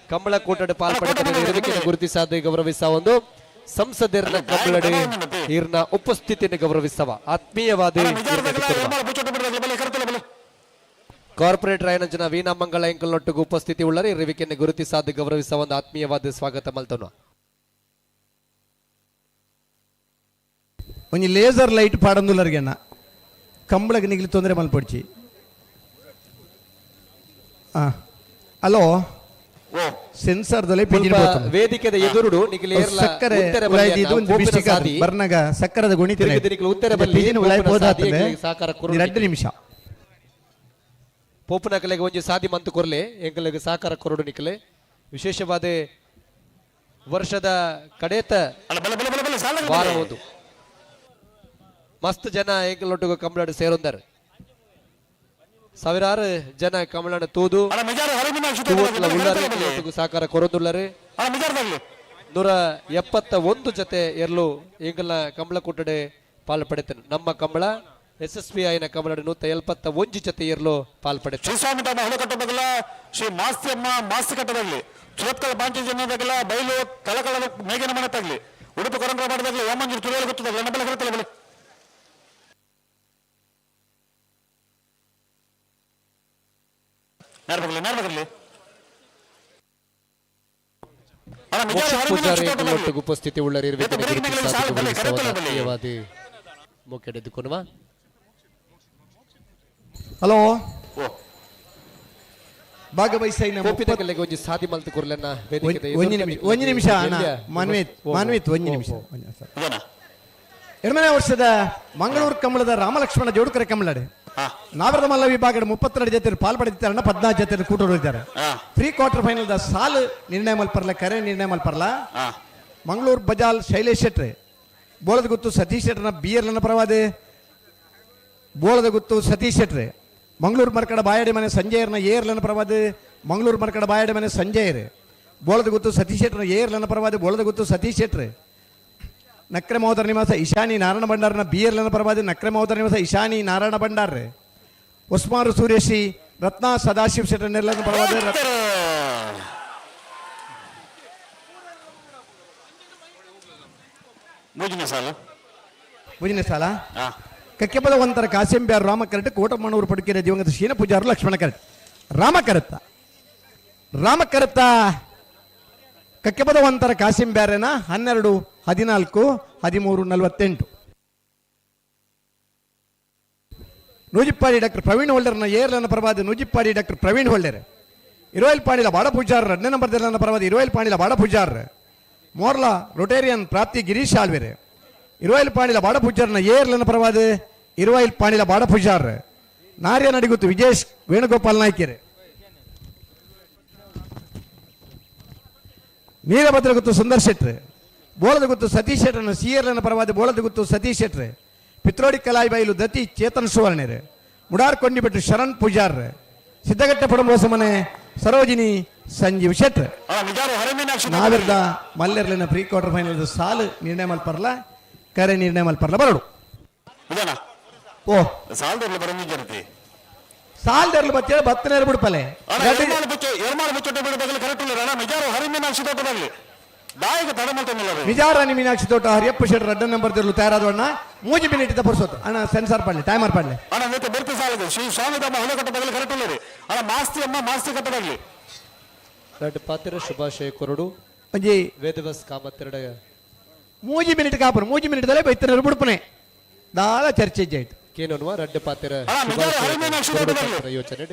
G: ಕಂಬಳಕೂಟದ ಪಾಲ್ಪಡೆದ ಇರುವಿಕೆಯನ್ನು ಗುರುತಿಸಾದ ಗೌರವಿಸ ಒಂದು ಸಂಸದರನ್ನ ಕಂಬಳಡಿ ಈರ್ನ ಉಪಸ್ಥಿತಿಯನ್ನು ಗೌರವಿಸವ ಆತ್ಮೀಯವಾದ ಕಾರ್ಪೊರೇಟ್ ರಾಯನಂಜನ ವೀಣಾ ಮಂಗಳ ಎಂಕಲ್ನೊಟ್ಟಿಗೂ ಉಪಸ್ಥಿತಿ ಉಳ್ಳರೆ ಇರುವಿಕೆಯನ್ನು ಗುರುತಿಸಾದ ಗೌರವಿಸ ಒಂದು ಆತ್ಮೀಯವಾದ ಸ್ವಾಗತ ಮಲ್ತನು.
E: ಒಂಜಿ ಲೇಸರ್ ಲೈಟ್ ಪಾಡಂದುಲ್ಲರಿಗೆಣ್ಣ ಕಂಬಳಗೆ ನಿಗ್ಲಿ ತೊಂದರೆ ಮಲ್ಪೊಡ್ಚಿ. ಹಲೋ ಸೆನ್ಸರ್ ದೊಲೆ
G: ವೇದಿಕೆದ ಎದುರುಡು ನಿಗಲಿ
E: ಸಕ್ಕರೆ ಬರ್ನಗ ಸಕ್ಕರದ ಗುಣಿ ಎರಡು ನಿಮಿಷ
G: ಪೋಪುನಕಲೆಗೆ ಒಂಜಿ ಸಾದಿ ಮಂತು ಕೊರ್ಲೆ ಎಂಕಲೆಗೆ ಸಹಕಾರ ಕೊರಡು ನಿಕಲೆ ವಿಶೇಷವಾದ ವರ್ಷದ ಕಡೇತ ವಾರ ಒಂದು ಮಸ್ತ್ ಜನ ಎಂಕಲೊಟ್ಟಿಗೆ ಕಂಬಳಾಡು ಸೇರೊಂದಾರೆ. ಸಾವಿರಾರು ಜನ ಕಮಲನ ತೂದು ಸಹಕಾರ ಕೊರೊಂದುಳ್ಳಾರೆ. 171 ಜೊತೆ ಎರ್ಲು ಎಂಕಲ್ನ ಕಂಬಳ ಕೂಟಡೆ ಪಾಲ್ ಪಡೆತನು. ನಮ್ಮ ಕಂಬಳ ಯಶಸ್ವಿ ಆಯ್ನ ಕಂಬಳ 171 ಜೊತೆ ಎರ್ಲು ಪಾಲ್ ಪಡೆತ.
A: ಶ್ರೀಸ್ವಾಮಿ ತಮ್ಮ ಹೊಲಕಟ್ಟಬಗಲ ಶ್ರೀ ಮಾಸ್ತಿಯಮ್ಮ ಮಾಸ್ತಿ ಕಟ್ಟದಾಗ್ಲಿ ಸುರತ್ಕಲ ಬಾಂಚಿ ಜನದಾಗಲ ಬೈಲು ಕಲಕಲ ಮೇಘನ ಮನೆ ತಗ್ಲಿ ಉಡುಪು ಕೊರಂದ್ರ ಮಾಡದಾಗ್ಲಿ ಓಮಂಜೂರು ತುಳಿಯಲು ಗೊತ್ತದಾಗ್ಲಿ ನಮ್ಮಲ್ಲ ಕರೆತಲ್ಲ ಬಲಿ
G: ಪೂಜಾರಿ ಒಟ್ಟಿಗೆ ಉಪಸ್ಥಿತಿ ಉಳ್ಳರಿರುವಿಕೆಯನ್ನು ಮುಖ್ಯ
E: ಹಲೋ ಭಾಗವಹಿಸ
G: ಒಂಜಿ ಸಾದಿ ಮಲ್ತು ಕೊರ್ಲೆನ್ನ
E: ಒಂಜಿ ನಿಮಿಷ ಮಾನ್ವಿತ್ ಮಾನ್ವಿತ್ ಒಂಜಿ ನಿಮಿಷ. ಎರಡನೇ ವರ್ಷದ ಮಂಗಳೂರು ಕಮಲದ ರಾಮಲಕ್ಷ್ಮಣ ಜೋಡುಕರ ಕಮಲಡೆ ನಾಗರದ ಮಲ್ಲ ವಿಭಾಗದ 32 ಜೊತೆ ಪಾಲ್ ಪಡೆದಿದ್ದಾರೆ, 14 ಜೊತೆ ಕೂಟರು ಇದ್ದಾರೆ. ಪ್ರೀ ಕ್ವಾರ್ಟರ್ ಫೈನಲ್ the ಸಾಲು ನಿರ್ಣಯ ಮಲ್ಪರ್ಲ ಕರೆ ನಿರ್ಣಯ ಮಲ್ಪರ್ಲ ಮಂಗಳೂರು ಬಜಾಲ್ ಶೈಲೇಶ್ ಶೆಟ್ರೆ ಬೋಳದ ಗುತ್ತು ಸತೀಶ್ ಶೆಟ್ಟರ್ನ ಬಿಯರ್ಲನ್ನ ಪರವಾದೆ ಬೋಳದ ಗುತ್ತು ಸತೀಶ್ ಶೆಟ್ರೆ ಮಂಗಳೂರು ಮರ್ಕಡ ಬಾಯಡಿ ಮನೆ ಸಂಜಯರ್ನ ಏರ್ಲನ್ನ ಪರವಾದೆ ಮಂಗಳೂರು ಮರ್ಕಡ ಬಾಯಡಿ ಮನೆ ಸಂಜಯರ್ ಬೋಳದ ಗುತ್ತು ಸತೀಶ್ ಶೆಟ್ಟರ್ನ ಏರ್ಲನ್ನ ಪರವಾದೆ ಬೋಳದ ಗುತ್ತು ಸತೀಶ್ ಶೆಟ್ರೆ ನಕ್ರೆ ಮಹೋದರ ನಿವಾಸ ಇಶಾನಿ ನಾರಾಯಣ ಭಂಡಾರನ ಬಿಯರ್ಲನ್ನ ಪರವಾದೆ ನಕ್ರೆ ಮಹೋದರ ನಿವಾಸ ಇಶಾನಿ ನಾರಾಯಣ ಭಂಡಾರ್ ಉಸ್ಮಾರು ಸೂರ್ಯಶ್ರೀ ರತ್ನ ಸದಾಶಿವ ಶೆಟ್ಟರ್ನೆಲ್ಲನ ಪರವಾದೆ ಮೂಜಿನ ಸಾಲ ಕಕ್ಕೆಪದ ಒಂತರ ಕಾಸಿಂಬ್ಯಾರ್ ರಾಮ ಕರೆಟ್ ಕೋಟಮ್ಮನೂರು ಪಡುಕೆರೆ ದಿವಂಗತ ಶೀನ ಪೂಜಾರು ಲಕ್ಷ್ಮಣ ಕರೆಟ್ ರಾಮ ಕರೆತ್ತ ರಾಮ ಕರೆತ್ತ ಕಕ್ಕೆಪದ ಒಂತರ ಕಾಸಿಂಬ್ಯಾರೇನ 12 14 13 48. ನೂಜಿಪ್ಪಾಡಿ ಡಾಕ್ಟರ್ ಪ್ರವೀಣ್ ಹೋಲ್ಡರ್ನ ಏರ್ಲನ್ನ ಪರವಾದ ನೂಜಿಪ್ಪಾಡಿ ಡಾಕ್ಟರ್ ಪ್ರವೀಣ್ ಹೋಲ್ಡರ್ ಇರೋಯಲ್ ಪಾಣಿಲ ಬಾಡ ಪೂಜಾರ್ ಎರಡನೇ ನಂಬರ್ ದೇರ್ಲನ್ನ ಪರವಾದ ಇರೋಯಲ್ ಪಾಣಿಲ ಬಾಡ ಪೂಜಾರ್ ಮೋರ್ಲಾ ರೊಟೇರಿಯನ್ ಪ್ರಾಪ್ತಿ ಗಿರೀಶ್ ಆಳ್ವೆರೆ ಇರುವೈಲ್ ಪಾಣಿಲ ಬಾಡ ಪೂಜಾರ್ನ ಏರ್ಲನ್ನ ಪರವಾದ ಇರುವೈಲ್ ಪಾಣಿಲ ಬಾಡ ಪೂಜಾರ್ ನಾರ್ಯ ನಡಿಗುತ್ತು ವಿಜೇಶ್ ವೇಣುಗೋಪಾಲ್ ನಾಯ್ಕೆರೆ ವೀರಭದ್ರ ಗುತ್ತು ಸುಂದರ್ ಶೆಟ್ರೆ ಬೋಳದ ಗುತ್ತು ಸತೀಶ್ ಶೆಟ್ಟರ್ನ ಸಿ ಎರ್ಲನ್ನ ಪರವಾದ ಬೋಳದ ಗುತ್ತು ಸತೀಶ್ ಶೆಟ್ರೆ ಪಿತ್ರೋಡಿ ಕಲಾಯಿ ಬೈಲು ದತಿ ಚೇತನ್ ಸುವರ್ಣರೆ ಮುಡಾರ್ ಕೊಂಡಿಬೆಟ್ಟು ಶರಣ್ ಪೂಜಾರ್ ಸಿದ್ದಘಟ್ಟ ಪಡಂಬೋಸಮನೆ ಸರೋಜಿನಿ ಸಂಜೀವ್ ಶೆಟ್ರೆ ನಾವಿರ್ದ ಮಲ್ಲೆರ್ಲಿನ ಪ್ರೀ ಕ್ವಾರ್ಟರ್ ಫೈನಲ್ ಸಾಲು ನಿರ್ಣಯ ಮಲ್ಪರ್ಲ ಕರೆ ನಿರ್ಣಯ ಮಲ್ಪರ್ಲ ಬರಡು ಓ ಸಾಲ್ದರ್ಲು ಬತ್ತೇಳಿ ಬತ್ತನೇರು ಬಿಡ್ಪಲೆ
A: ದಾಯಕ ತಡ ಮಲ್ತೊಂದಿಲ್ಲ.
E: ಮಿಜಾರಾಣಿ ಮೀನಾಕ್ಷಿ ತೋಟ ಹರಿಯಪ್ಪ ಶೆಟ್ಟರ್ ರಡ್ಡ ನಂಬರ್ ತಿರ್ಲು ತಯಾರಾದವಣ್ಣ 3 ಮಿನಿಟ್ ಪರ್ಸೋತು ಅಣ್ಣ ಸೆನ್ಸಾರ್ ಪಡ್ಲಿ ಟೈಮರ್ ಪಡ್ಲಿ.
A: ಅಣ್ಣ ಮತ್ತೆ ಬರ್ತಿ ಸಾಲದು ಶ್ರೀ ಸ್ವಾಮಿ ತಮ್ಮ ಹೊಲ ಕಟ್ಟ ಬದಲು ಕರೆಕ್ಟ್ ಇಲ್ಲ ಅಣ್ಣ ಮಾಸ್ತಿ ಅಮ್ಮ ಮಾಸ್ತಿ ಕಟ್ಟದಾಗ್ಲಿ.
G: ರಡ್ಡು ಪಾತ್ರ ಶುಭಾಶಯ ಕೊರಡು
E: ಒಂಜಿ
G: ವೇದವಸ್ ಕಾಮತ್ತೆರಡ
E: 3 ಮಿನಿಟ್ ಕಾಪುರು 3 ಮಿನಿಟ್ ದಲೇ ಬೈತನ ಬುಡ್ಪನೆ ದಾಲ ಚರ್ಚೆ ಆಯ್ತು.
G: ಕೇನೋನ್ವ ರಡ್ಡು ಪಾತ್ರ ಶುಭಾಶಯ ಯೋಚನೆ.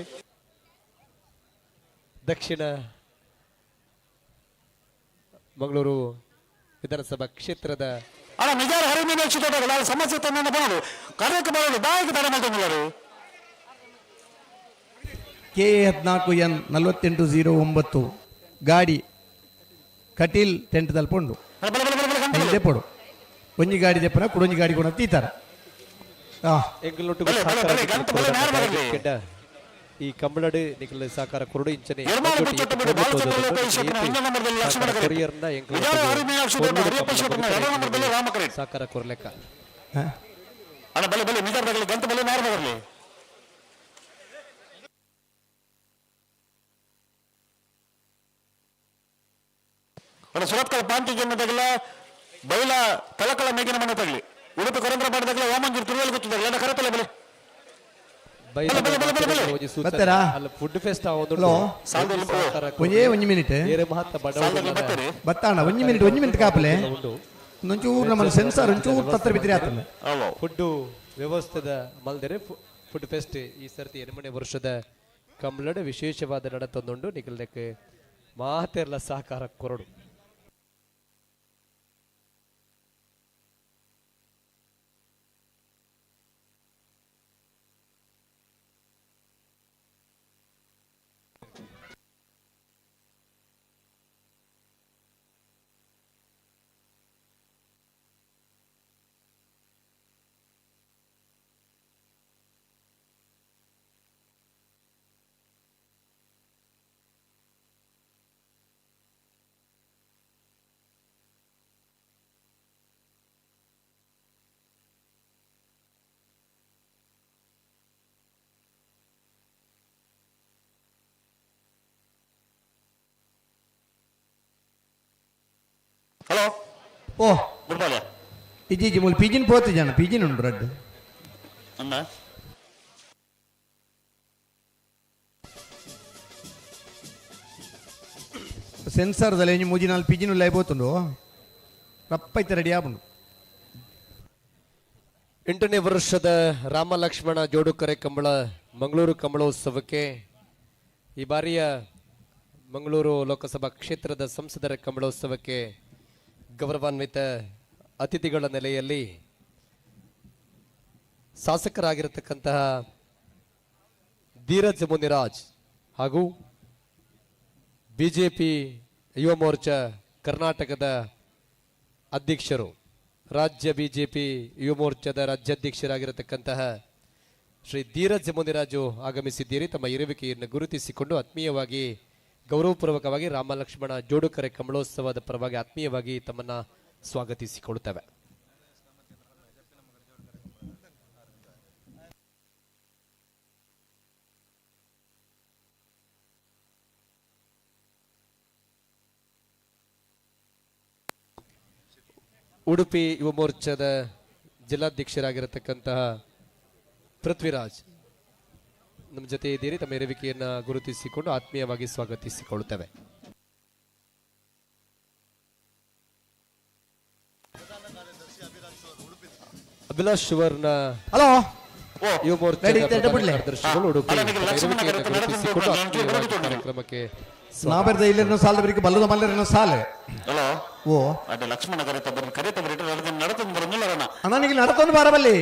G: ದಕ್ಷಿಣ ಮಂಗಳೂರು ವಿಧಾನಸಭಾ ಕ್ಷೇತ್ರದ
A: ಅಣ್ಣ ನಿಜಾರ ಹರಿಮೀನಾಕ್ಷಿ ತೋಟಗಳ ಸಮಸ್ಯೆ ತಂದ ಬರೋದು ಕರೆಯಕ್ಕೆ ಬರೋದು ದಾಯಕ ತಡ ಮಲ್ತೊಂದಿಲ್ಲ.
E: ಕೆ 14 ಎನ್ 4809 ಗಾಡಿ ಕಟೀಲ್ ಟೆಂಟ್ ತಲುಪುಂಡು ಹಿಂದೆ ಪೋಡು ಒಂಜಿ ಗಾಡಿ ದೆಪ್ಪನ ಕುಡೊಂಜಿ ಗಾಡಿ ಕೂಡ ತೀತಾರ.
G: ಈ ಕಂಬಳಡು ನಿಕಲ ಸಹಕಾರ ಕೊರಡು ಇಂಚನೆ ಕೊರಿಯರ್ನ ಸಹಕಾರ ಕೊರಲೆಕ್ಕ.
A: ಅಣ್ಣ ಬಲೆ ಬಲೆ ನಿಜಾರ ಗಂತ ಬಲೆ ನಾರ್ ಬರಲಿ. ಅಣ್ಣ ಸುರತ್ಕಲ್ ಪಾಂತಿ ಜನ್ಮದಾಗಲ ಬೈಲ ತಲಕಳ ಮೇಗಿನ ಮನೆ ತಗಲಿ ಉಡುಪಿ ಕೊರಂದ್ರ ಪಾಠದಾಗಲ ವಾಮಂಜೂರು ತಿರುವಲ್ ಗೊತ್ತಿದ್ದಾಗಲ ಅಣ್ಣ ಕರತಲೆ ಬಲೆ.
G: ಫುಡ್ ಫೆಸ್ಟ್
E: ಒಂಜೇ ಒಂಜಿ ಮಿನಿಟ್ ಬತ್ತಾಣ ಒಂಜಿ ಮಿನಿಟ್ 1 ಮಿನಿಟ್ ಕಾಪಲೆ ಒಂಚೂರು ನಮ್ಮ ಸೆನ್ಸಾರ್ ಒಂಚೂರು ತತ್ರ ಬಿದ್ದರೆ ಆತನ
G: ಫುಡ್ ವ್ಯವಸ್ಥೆದ ಮಲ್ದರೆ ಫುಡ್ ಫೆಸ್ಟ್ ಈ ಸರ್ತಿ 8ನೇ ವರ್ಷದ ಕಂಬಳಡ್ ವಿಶೇಷವಾದ ನಡತೊಂದುಂಡು ನಿಕಲ್ದಕ್ಕೆ ಮಾತೆರ್ಲ ಸಹಕಾರ ಕೊರಡು.
A: ಹಲೋ
E: ಓ ಇಜ್ಜಿ ಮೂಲು ಪಿಜಿನ್ ಪೋತು ಜನ ಪಿಜಿನ್ ಉಂಟು ರಡ್ಡು
A: ಅಣ್ಣ
E: ಸೆನ್ಸಾರ್ದಲ್ಲಿ ಒಂಜಿ ಮೂಜಿ ನಾಲ್ ಪಿಜಿನ್ ಉಲ್ಲ ಪೋತುಂಡು ರಪ್ಪೈತೆ ರೆಡಿ ಆಪುಂಡು.
G: 8ನೇ ವರ್ಷದ ರಾಮ ಲಕ್ಷ್ಮಣ ಜೋಡುಕರೆ ಕಂಬಳ ಮಂಗಳೂರು ಕಂಬಳೋತ್ಸವಕ್ಕೆ ಈ ಬಾರಿಯ ಮಂಗಳೂರು ಲೋಕಸಭಾ ಕ್ಷೇತ್ರದ ಸಂಸದರ ಕಂಬಳೋತ್ಸವಕ್ಕೆ ಗೌರವಾನ್ವಿತ ಅತಿಥಿಗಳ ನೆಲೆಯಲ್ಲಿ ಶಾಸಕರಾಗಿರತಕ್ಕಂತಹ ಧೀರಜ್ ಮುನಿರಾಜ್ ಹಾಗೂ ಬಿಜೆಪಿ ಯುವ ಮೋರ್ಚಾ ಕರ್ನಾಟಕದ ಅಧ್ಯಕ್ಷರು, ರಾಜ್ಯ ಬಿಜೆಪಿ ಯುವ ಮೋರ್ಚಾದ ರಾಜ್ಯಾಧ್ಯಕ್ಷರಾಗಿರತಕ್ಕಂತಹ ಶ್ರೀ ಧೀರಜ್ ಮುನಿರಾಜು ಆಗಮಿಸಿದ್ದೀರಿ. ತಮ್ಮ ಇರುವಿಕೆಯನ್ನು ಗುರುತಿಸಿಕೊಂಡು ಆತ್ಮೀಯವಾಗಿ ಗೌರವಪೂರ್ವಕವಾಗಿ ರಾಮ ಲಕ್ಷ್ಮಣ ಜೋಡುಕರೆ ಕಮಲೋತ್ಸವದ ಪರವಾಗಿ ಆತ್ಮೀಯವಾಗಿ ತಮ್ಮನ್ನ ಸ್ವಾಗತಿಸಿಕೊಳ್ಳುತ್ತೇವೆ. ಉಡುಪಿ ಯುವ ಮೋರ್ಚಾದ ಜಿಲ್ಲಾಧ್ಯಕ್ಷರಾಗಿರತಕ್ಕಂತಹ ಪೃಥ್ವಿರಾಜ್ ನಮ್ಮ ಜೊತೆ ಇದ್ದೀರಿ. ತಮ್ಮ ಇರುವಿಕೆಯನ್ನು ಗುರುತಿಸಿಕೊಂಡು ಆತ್ಮೀಯವಾಗಿ ಸ್ವಾಗತಿಸಿಕೊಳ್ಳುತ್ತೇವೆ. ಅಭಿಲಾಷ್ ಸುವರ್ಣ
E: ಹಲೋ
G: ಯುವ ಮೋರ್ಚಾದ ಕಾರ್ಯದರ್ಶಿಗಳು ಉಡುಪಿ ಇರುವಿಕೆಯನ್ನು ಗುರುತಿಸಿಕೊಂಡು ಆತ್ಮೀಯವಾಗಿ ಕಾರ್ಯಕ್ರಮಕ್ಕೆ
E: ನಾಬರ್ದ ಇಲ್ಲಿರೋ ಸಾಲ ಬರಿಗೆ ಬಲ್ಲದ ಮಲ್ಲರಿನ ಸಾಲ.
A: ಹಲೋ
E: ಓ
A: ಅದೇ ಲಕ್ಷ್ಮಣ ಕರೆತ ಬರಲ್ಲ
E: ನನಗೆ ನಡತೊಂದು ಬಾರಬಲ್ಲಿ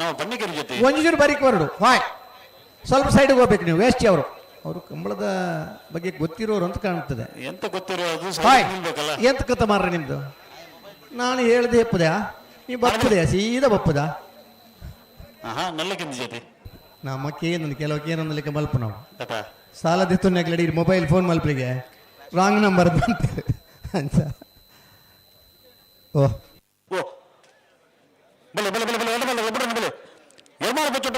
A: ನಾವು ಬನ್ನಿ ಜೊತೆ
E: ಒಂಜೂರು ಬರೀಕ್ ಬರಡು ಹಾಯ್ ಸ್ವಲ್ಪ ಸೈಡ್ಗೆ ಹೋಗ್ಬೇಕು ನೀವು. ವೇಸ್ಟ್ ಅವರು ಅವರು ಕಂಬಳದ ಬಗ್ಗೆ ಗೊತ್ತಿರೋರು ಅಂತ ಕಾಣ್ತದೆ.
A: ಎಂತ ಗೊತ್ತಿರೋದು
E: ಹಾಯ್ ಎಂತ ಕಥ ಮಾರ್ರೆ ನಿಮ್ದು? ನಾನು ಹೇಳ್ದೆ ಎಪ್ಪದ ನೀವು ಬಪ್ಪದೆಯಾ ಸೀದಾ ಬಪ್ಪದ ನಮ್ಮ ಕೇನೊಂದು ಕೆಲವು ಕೇನೊಂದು ಮಲ್ಪ ನಾವು ಸಾಲ ದೆತ್ತೊಂದು ಮೊಬೈಲ್ ಫೋನ್ ಮಲ್ಪಲಿಗೆ ರಾಂಗ್ ನಂಬರ್ ಅಂತೇಳಿ ಅಂತ. ಓ
A: ಬಲೆ ಬಲೆ ಬಲೆ ಬಲೆ ಬಲೆ ಬಲೆ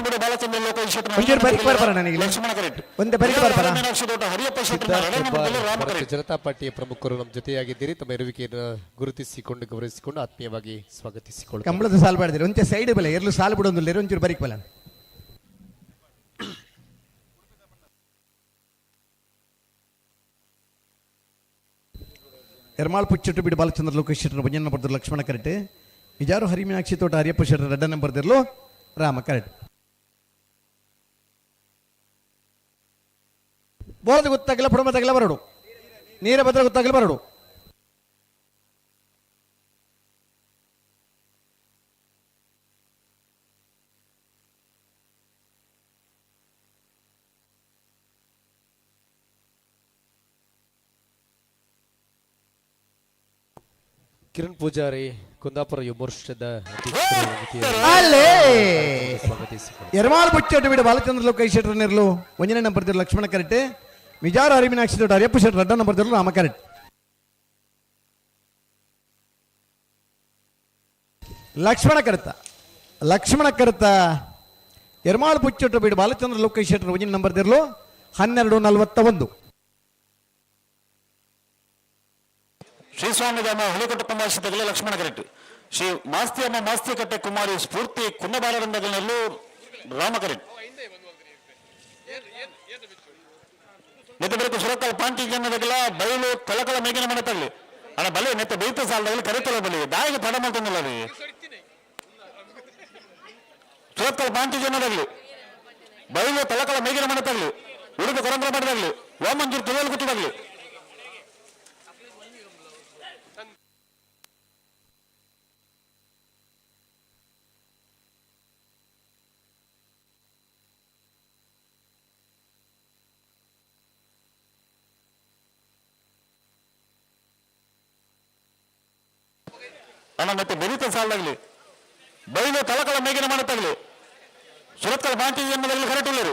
A: ಬಲೆ
J: ಬಿಡು ಬಾಲಚಂದ್ರ ಲೋಕೇಶ್
E: ಒಂಚೂರು ಬರಿಕ್ ಬರ್ಬಾರ ನನಗೆ.
J: ಲಕ್ಷ್ಮಣ ಕರೆಕ್ಟ್.
E: ಒಂದೇ ಬರಿಕ್ ಬರ್ಬಾರ.
J: ಮೀನಾಕ್ಷಿ ತೋಟ ಹರಿಯಪ್ಪ ಶೆಟ್ಟಿ
G: ಸಿದ್ಧಾರ್ಥ
J: ಎರಡನೇ
G: ಹೆಬ್ಬಾರ್
J: ನಂಬರ್ದಲ್ಲಿ ರಾಮ
G: ಭಾರತೀಯ
J: ಕರೆಕ್ಟ್.
G: ಜನತಾ ಪಾರ್ಟಿಯ ಪ್ರಮುಖರು ನಮ್ಮ ಜೊತೆಯಾಗಿದ್ದೀರಿ. ತಮ್ಮ ಇರುವಿಕೆಯನ್ನು ಗುರುತಿಸಿಕೊಂಡು ಗೌರವಿಸಿಕೊಂಡು ಆತ್ಮೀಯವಾಗಿ ಸ್ವಾಗತಿಸಿಕೊಳ್ಳುತ್ತೇವೆ.
E: ಕಂಬಳದ ಸಾಲು ಬಾಡಿದಿರಿ ಒಂಚೆ ಸೈಡ್ ಬಲೆ ಎರಲು ಸಾಲು ಬಿಡೊಂದಿಲ್ಲ, ಒಂಚೂರು ಬರಿಕ್ ಬಲ. ಎರ್ಮಾಳ್ ಪುಚ್ಚಟ್ಟು ಬಿಡು ಬಾಲಚಂದ್ರ ಲೋಕೇಶ್ ಶೆಟ್ಟರ್ ಒಂಜನೇ ನಂಬರ್ ಲಕ್ಷ್ಮಣ ಕರೆಕ್ಟ್. ನಿಜಾರು ಹರಿಮೀನಾಕ್ಷಿ ತೋಟ ಹರಿಯಪ್ಪ ಶೆಟ್ಟರ್ ಎರಡನೇ ನಂಬರ್ ದಿರ್ಲು ರಾಮ ಕರೆಕ್ಟ್. ಬೋರದ ಗೊತ್ತಾಗಲ್ಲ, ಪುಡಮ ತಗಲ ಬರಡು, ನೀರ ಭದ್ರ ಗೊತ್ತಾಗಲ್ಲ ಬರಡು.
G: ಕಿರಣ್ ಪೂಜಾರಿ ಕುಂದಾಪುರ ಯುವ ಮೋರ್ಚಾದ
E: ಅಲ್ಲೇ
G: ಸ್ವಾಗತಿಸಿಕೊಳ್ಳುತ್ತೇವೆ.
E: ಎರ್ಮಾಳ್ ಬುಚ್ಚಟ್ಟು ಬಿಡು ಬಾಲಚಂದ್ರ ಲೋಕೇಶ್ ಶೆಟ್ಟರ್ ನಿರ್ಲು ಒಂಜನೇ ನಂಬರ್ ದಿರ್ಲು ಲಕ್ಷ್ಮಣ ಕರೆಕ್ಟ್. ವಿಜಾರ ಹರಿಮೀನಾಕ್ಷಿ ತೋಟ ಹರಿಯಪ್ಪ ಶೆಟ್ಟರ್ ಎರಡನೇ ನಂಬರ್ ದಿರ್ಲು ರಾಮ ಕರೆಕ್ಟ್. ಲಕ್ಷ್ಮಣ ಕರೆತ, ಲಕ್ಷ್ಮಣ ಕರೆತ ಎರ್ಮಾಳ್ ಬುಚ್ಚಟ್ಟು ಬಿಡು ಬಾಲಚಂದ್ರ ಲೋಕೇಶ್ ಶೆಟ್ಟರ್ ಒಂಜನೇ ನಂಬರ್ ದಿರ್ಲು 12:41.
J: ಶ್ರೀ ಸ್ವಾಮಿಧಾಮ ಹುಲಿಕಟ್ಟ ಕುಮಾರಿಸಿದಾಗಲೇ ಲಕ್ಷ್ಮಣ ಕರೆಕ್ಟ್. ಶ್ರೀ ಮಾಸ್ತಿಯಮ್ಮ ಮಾಸ್ತಿಕಟ್ಟೆ ಕುಮಾರಿ ಸ್ಫೂರ್ತಿ ಕುನ್ನಬಾಲರಂದಗಲಲ್ಲೂ ರಾಮ ಕರೆಕ್ಟ್. ನೆತ್ತ ಬರಕು ಸುರಕಲ್ ಪಾಂಟಿ ಜನದಾಗಲ ಬಯಲು ಕಲಕಲ ಮೇಗಿನ ಮನೆ ತಗಲಿ ಅಣ್ಣ ಬಲೆ ನೆತ್ತ ಬೈತ ಸಾಲದಾಗಲಿ ಕರೆತಲ ಬಲಿ ದಾಯಿಗೆ ತಡ ಮಾಡ್ತಂದಿಲ್ಲ ರೀ. ಸುರತ್ಕಲ್ ಪಾಂಟಿ ಜನದಾಗಲಿ ಬಯಲು ತಲಕಲ ಮೇಗಿನ ಮನೆ ತಗಲಿ ಉಡುಪಿ ಕೊರಂದ್ರ ಮಠದಾಗಲಿ ವಾಮಂಜೂರು ತುಳಿಯಲು ಕೂತದಾಗಲಿ. ಅಣ್ಣ ಮತ್ತೆ ಬೆರೀತ ಸಾಲದಾಗಲಿ ಬೈಲು ತಲಕಲ ಮೇಗಿನ ಮನೆ ತಗಲಿ ಸುರತ್ಕಲ್ ಬಾಂಟಿ ಎನ್ನುವುದರಲ್ಲಿ ಕರೆಕ್ಟ್ ಇಲ್ಲ.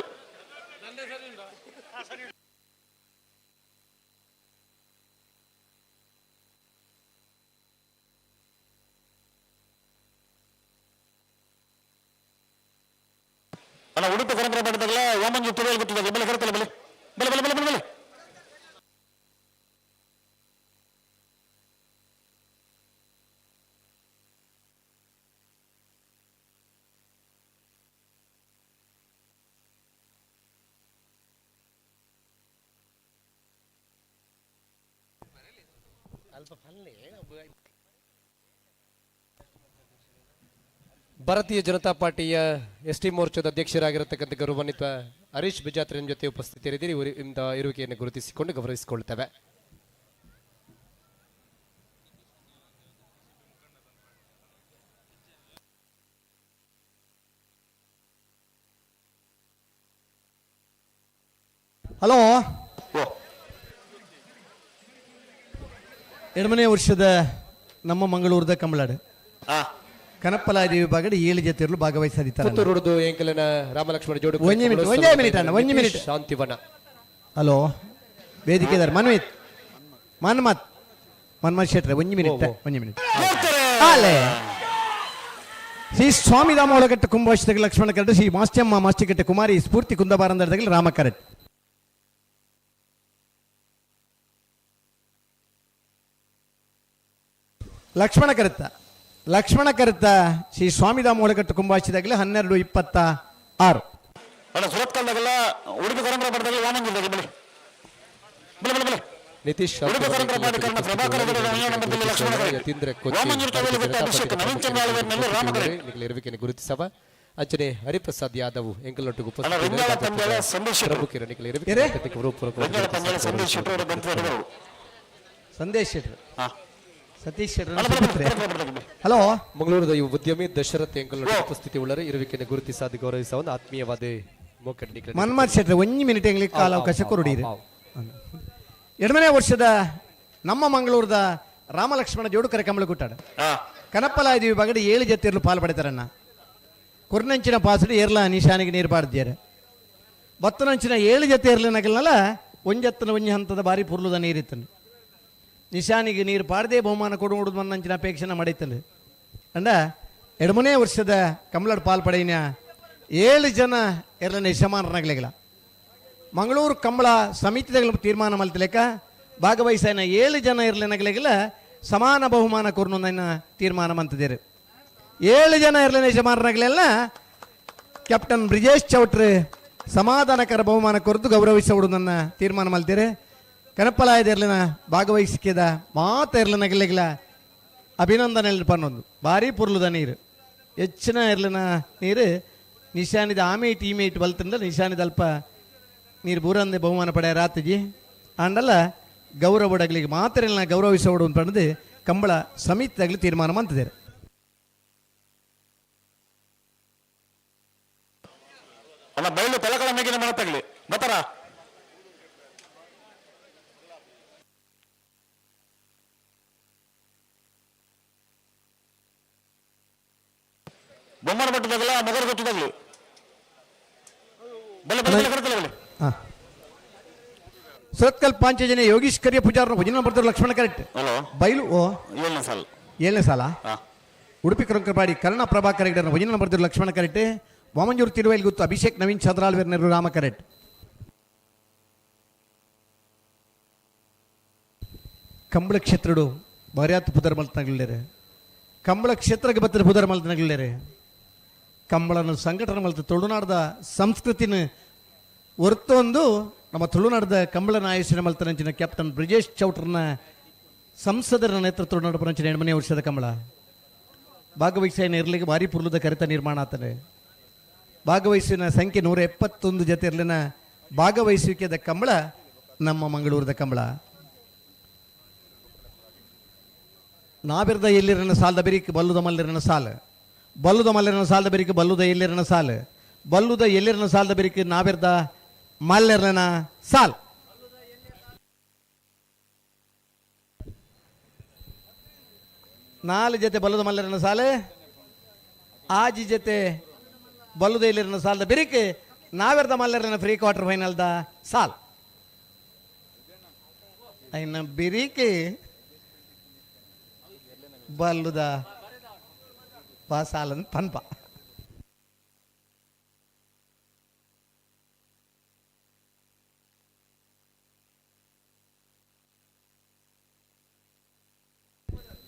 J: ಅಣ್ಣ ಉಡುಪಿ ಕರಂದ್ರ ಮಾಡಿದಾಗಲ ವಾಮಂಜು ತುಳಿಯಲು ಗೊತ್ತಿದಾಗ ಬೆಲೆ ಕರೆತಲ್ಲ ಬೆಲೆ ಬೆಲೆ ಬೆಲೆ ಬೆಲೆ ಬೆಲೆ ಬೆಲೆ.
G: ಭಾರತೀಯ ಜನತಾ ಪಾರ್ಟಿಯ ಎಸ್ ಟಿ ಮೋರ್ಚಾದ ಅಧ್ಯಕ್ಷರಾಗಿರತಕ್ಕಂಥ ಗೌರವಾನ್ವಿತ ಹರೀಶ್ ಬಿಜಾತ್ರಿನ ಜೊತೆ ಉಪಸ್ಥಿತರಿದ್ದೀರಿ. ಇವರು ಇಂಥ ಇರುವಿಕೆಯನ್ನು ಗುರುತಿಸಿಕೊಂಡು ಗೌರವಿಸಿಕೊಳ್ತೇವೆ.
E: ಹಲೋ, ಎರಡನೇ ವರ್ಷದ ನಮ್ಮ ಮಂಗಳೂರದ ಕಂಬಳಾಡು ಕನಪ್ಪಲಾದಿ ವಿಭಾಗದ 7 ಜೊತೆಯರು ಭಾಗವಹಿಸದಿದ್ದಾರೆ.
G: ಪುತ್ತೂರುಡುದು ಎಂಕಲನ ರಾಮಲಕ್ಷ್ಮಣ ಜೋಡು
E: ಒಂಜಿ ಮಿನಿಟ್, ಒಂಜೇ ಮಿನಿಟ್ ಅಣ್ಣ, ಒಂಜಿ ಮಿನಿಟ್.
G: ಶಾಂತಿವನ.
E: ಹಲೋ, ವೇದಿಕೆದಾರ ಮನ್ವಿತ್, ಮನ್ಮತ್, ಮನ್ಮತ್ ಶೆಟ್ರೆ, ಒಂಜಿ ಮಿನಿಟ್, ಒಂಜಿ ಮಿನಿಟ್. ಅಲ್ಲೇ ಶ್ರೀ ಸ್ವಾಮಿಧಾಮ ಒಳಗಟ್ಟ ಕುಂಭಾಷಿತ ಲಕ್ಷ್ಮಣ ಕರಡು, ಶ್ರೀ ಮಾಸ್ತ್ಯಮ್ಮ ಮಾಸ್ತಿಕಟ್ಟೆ ಕುಮಾರಿ ಸ್ಫೂರ್ತಿ ಕುಂದಬಾರಂದರದಾಗಲಿ ರಾಮ ಕರಟ್. ಲಕ್ಷ್ಮಣ ಕರೆತ, ಲಕ್ಷ್ಮಣ ಕರೆತ ಶ್ರೀ ಸ್ವಾಮಿಧಾಮ ಒಳಗಟ್ಟು ಕುಂಭಾಷಿದಾಗಲಿ 12:26.
J: ಅಣ್ಣ ಸುರತ್ಕಲ್ದಾಗೆಲ್ಲ ಉಡುಪಿ ಕರಂದ್ರ ಪಡೆದಾಗಲಿ ವಾಮಂಜೂರ್ದಾಗಲಿ ಬಲಿ ಬಲಿ ಬಲಿ ಬಲಿ.
G: ನಿತೀಶ್
J: ಉಡುಪಿ ಕರಂದ್ರ ಪಾಡಿಕರಣ ಪ್ರಭಾಕರ ಗೌಡ ಒಂದನೇ ನಂಬರ್ದಲ್ಲಿ ಲಕ್ಷ್ಮಣ ಕರೆಕ್ಟ್.
G: ಯತೀಂದ್ರ ಕೊಚ್ಚಿ
J: ವಾಮಂಜೂರು ತಗೊಳ್ಳಿ ಗೊತ್ತ ಅಭಿಷೇಕ್ ನವೀನ್ ಚಂದ್ರ ಆಳ್ವೆರ್ನಲ್ಲಿ ರಾಮ ಕರೆಕ್ಟ್.
G: ಇರುವಿಕೆಯನ್ನು ಗುರುತಿಸವ ಅಂಚನೆ ಹರಿಪ್ರಸಾದ್ ಯಾದವ್ ಎಂಕಲೊಟ್ಟಿಗೆ
J: ಅಣ್ಣ, ರಿಂಗಾಳ ಪಂದ್ಯಾಳ ಸಂದೇಶ್ ಶೆಟ್ಟರು.
G: ಪ್ರಮುಖರು ನಿಖಿಲ್ ಇರುವಿಕೆ
E: ಏರೆ?
J: ರಿಂಗಾಳ ಪಂದ್ಯಾಳ ಸಂದೇಶ್ ಶೆಟ್ಟರು ಅವರ ಬಂತು ಹೊಡೆದರು.
E: ಸಂದೇಶ್ ಶೆಟ್ಟರು, ಸತೀಶ್ ಶೆಟ್ಟರು.
J: ಅಲ್ಲ, ಬಲೆ, ಬಲೆ, ಬಲೆ, ಬಲೆ, ಬಲೆ.
E: ಹಲೋ,
G: ಮಂಗಳೂರದ ಯುವ ಉದ್ಯಮಿ ದಶರಥ್ ಎಂಕಲೊಟ್ಟಿಗೆ ಉಪಸ್ಥಿತಿ ಉಳ್ಳರು ಇರುವಿಕೆಯನ್ನು ಗುರುತಿಸಾದ ಗೌರವಿಸುವ ಒಂದು ಆತ್ಮೀಯವಾದ ಮೋಕಡ್
E: ಮನ್ಮಥ್ ಶೆಟ್ಟರೆ ಒಂಜಿ ಮಿನಿಟ್ ಎಂಗ್ಲಿಕ್ಕೆ ಕಾಲಾವಕಾಶ ಕೊರಡಿರಿ. ಎರಡನೇ ವರ್ಷದ ನಮ್ಮ ಮಂಗಳೂರದ ರಾಮಲಕ್ಷ್ಮಣ ಜೋಡುಕರ ಕಂಬಳಗುಟ್ಟಾಡ ಕನಪ್ಪಲಾದಿ ವಿಭಾಗದ 7 ಜೊತೆಯರು ಪಾಲು ಪಡೆತಾರಣ್ಣ. ಕುರ್ನಂಚಿನ ಪಾಸಡು ಏರ್ಲ ನಿಶಾನಿಗೆ ನೀರು ಪಾಡ್ದಿದ್ದಾರೆ. ಬತ್ತನಂಚಿನ 7 ಜೊತೆ ಏರ್ಲಿನಗಲ್ನಲ್ಲ ಒಂಜತ್ತನ ಒಂಜಿ ಹಂತದ ಬಾರಿ ಪುರ್ಲುದ ನೀರಿತ್ತನು. ನಿಶಾನಿಗೆ ನೀರು ಪಾಡದೆ ಬಹುಮಾನ ಕೊಡುವುದು ಮನ್ನಂಚಿನ ಅಪೇಕ್ಷೆನ ಮಾಡೈತನು. ಅಂಡ ಎರಡನೇ ವರ್ಷದ ಕಮಲಡ್ ಪಾಲ್ ಪಡೆಯಿನ 7 ಜನ ಎರಡನೇ ಯಜಮಾನರನಾಗಲಿಲ್ಲ. ಮಂಗಳೂರು ಕಂಬಳ ಸಮಿತಿದಾಗ ತೀರ್ಮಾನ ಮಲ್ತಲೇಕ ಭಾಗವಹಿಸನ 7 ಜನ ಇರಲೇನಾಗಲಿಲ್ಲ ಸಮಾನ ಬಹುಮಾನ ಕೊರ್ನು ತೀರ್ಮಾನ ಮಂತಿದ್ದೀರಿ. 7 ಜನ ಇರಲೇನೆ ಯಜಮಾನರಾಗಲಿಲ್ಲ ಕ್ಯಾಪ್ಟನ್ ಬ್ರಿಜೇಶ್ ಚೌಟ್ರಿ ಸಮಾಧಾನಕರ ಬಹುಮಾನ ಕೊರದು ಗೌರವಿಸೋಡು ನನ್ನ ತೀರ್ಮಾನ ಮಲ್ತೀರಿ. ಕನಪಲಾಯದ ಇರಲಿನ ಭಾಗವಹಿಸಿದ ಮಾತ ಇರಲಿನಾಗಲಿಲ್ಲ ಅಭಿನಂದನೆ ಪನ್ನೊಂದು ಭಾರಿ ಪುರ್ಲುದ ನೀರು ಹೆಚ್ಚಿನ ಇರಲಿನ ನೀರು ನಿಶಾನಿದ ಆಮೇಟ್ ಈಮೇಟ್ ಬಲ್ತಂದ ನಿಶಾನಿದ ಅಲ್ಪ ನೀರು ಬೂರಂದೆ ಬಹುಮಾನ ಪಡೆಯ ರಾತ್ರಿ ಆಂಡಲ್ಲ ಗೌರವ ಮಾತ್ರ ಗೌರವಿಸೋಡು ಅಂತ ಪಡೆದು ಕಂಬಳ ಸಮಿತಿದಾಗಲಿ ತೀರ್ಮಾನ ಮಂತಿದ್ದಾರೆ.
J: ಅಲ್ಲ ಬಯಲು ತಲಕಳ ಮೇಗಿನ ಮಾಡತ್ತಾಗಲಿ ಬತ್ತಾರ ಬೊಮ್ಮನ ಬಟ್ಟದಾಗಲ್ಲ ಮೊಗರು ಗೊತ್ತದಾಗಲಿ ಬಲ್ಲ ಬಲ್ಲ ಕರ್ತಲ್ಲ.
E: ಸುರತ್ಕಲ್ ಪಾಂಚಜನ ಯೋಗೀಶ್ ಕರಿಯ ಪೂಜಾರನ ಭಜನ ಬರ್ತಾರೆ ಲಕ್ಷ್ಮಣ ಕರೆಕ್ಟ್ ಬೈಲು ಓ
J: ಏಳನೇ ಸಾಲ
E: ಏಳನೇ ಸಾಲ ಉಡುಪಿ ಕರಂಕರಪಾಡಿ ಕರ್ಣ ಪ್ರಭಾಕರ್ ಹೆಗ್ಡೆನ ಭಜನ ಬರ್ತಾರೆ ಲಕ್ಷ್ಮಣ ಕರೆಕ್ಟ್. ವಾಮಂಜೂರು ತಿರುವೈಲ್ ಗುತ್ತು ಅಭಿಷೇಕ್ ನವೀನ್ ಚಂದ್ರಾಲ್ವೇರ್ ನೆಹರು ರಾಮ ಕರೆಕ್ಟ್. ಕಂಬಳ ಕ್ಷೇತ್ರಡು ಬರ್ಯಾತ್ ಪುದರ್ ಮಲ್ತನಗಲೇರೆ ಕಂಬಳ ಕ್ಷೇತ್ರಕ್ಕೆ ಬತ್ತರ ಪುದರ್ ಮಲ್ತನಗಲೇರೆ ಕಂಬಳನ ಸಂಘಟನೆ ಮಲ್ತ ತುಳುನಾಡದ ಸಂಸ್ಕೃತಿನ ಹೊರತೊಂದು ನಮ್ಮ ತುಳುನಾಡದ ಕಂಬಳನ ಆಯೋಜನೆ ಮಲ್ತನಂಚಿನ ಕ್ಯಾಪ್ಟನ್ ಬ್ರಿಜೇಶ್ ಚೌಟ್ರನ ಸಂಸದರ ನೇತೃತ್ವ ನಡಪನಂಚಿನ 8ನೇ ವರ್ಷದ ಕಂಬಳ ಭಾಗವಹಿಸಿನ ಇರಲಿಕ್ಕೆ ಭಾರಿ ಪುರ್ಲದ ಕರೆತ ನಿರ್ಮಾಣ ಆಗ್ತದೆ. ಭಾಗವಹಿಸಿನ ಸಂಖ್ಯೆ 171 ಜೊತೆ ಇರಲಿನ ಭಾಗವಹಿಸುವಿಕೆದ ಕಂಬಳ ನಮ್ಮ ಮಂಗಳೂರದ ಕಂಬಳ. ನಾವಿರದ ಎಲ್ಲಿರನ ಸಾಲದ ಬೆರಿಕ್ ಬಲ್ಲುದ ಮಲ್ಲಿರನ ಸಾಲ ಬಲ್ಲುದ ಮಲ್ಲಿರನ ಸಾಲದ ಬೆರಿಕ್ ಬಲ್ಲುದ ಎಲ್ಲಿರನ ಸಾಲ ಬಲ್ಲುದ ಎಲ್ಲಿರನ ಸಾಲದ ಬೆರಿಕ್ ನಾವಿರದ ಮಲ್ಲಿರನ ಸಾಲ್. ನಾಲ್ ಜೊತೆ ಬಲ್ಲುದ ಮಲ್ಲಿರನ ಸಾಲ ಆಜಿ ಜೊತೆ ಬಲ್ಲುದ ಎಲ್ಲಿರನ ಸಾಲದ ಬೆರಿಕ್ ನಾವಿರದ ಮಲ್ಲಿರನ ಫ್ರೀ ಕ್ವಾರ್ಟರ್ ಫೈನಲ್ದ ಸಾಲ್ ಇನ್ನು ಬಿರಿಕೆ ಬಲ್ಲುದ ಸಾಲನ್ ಪನ್ಪ.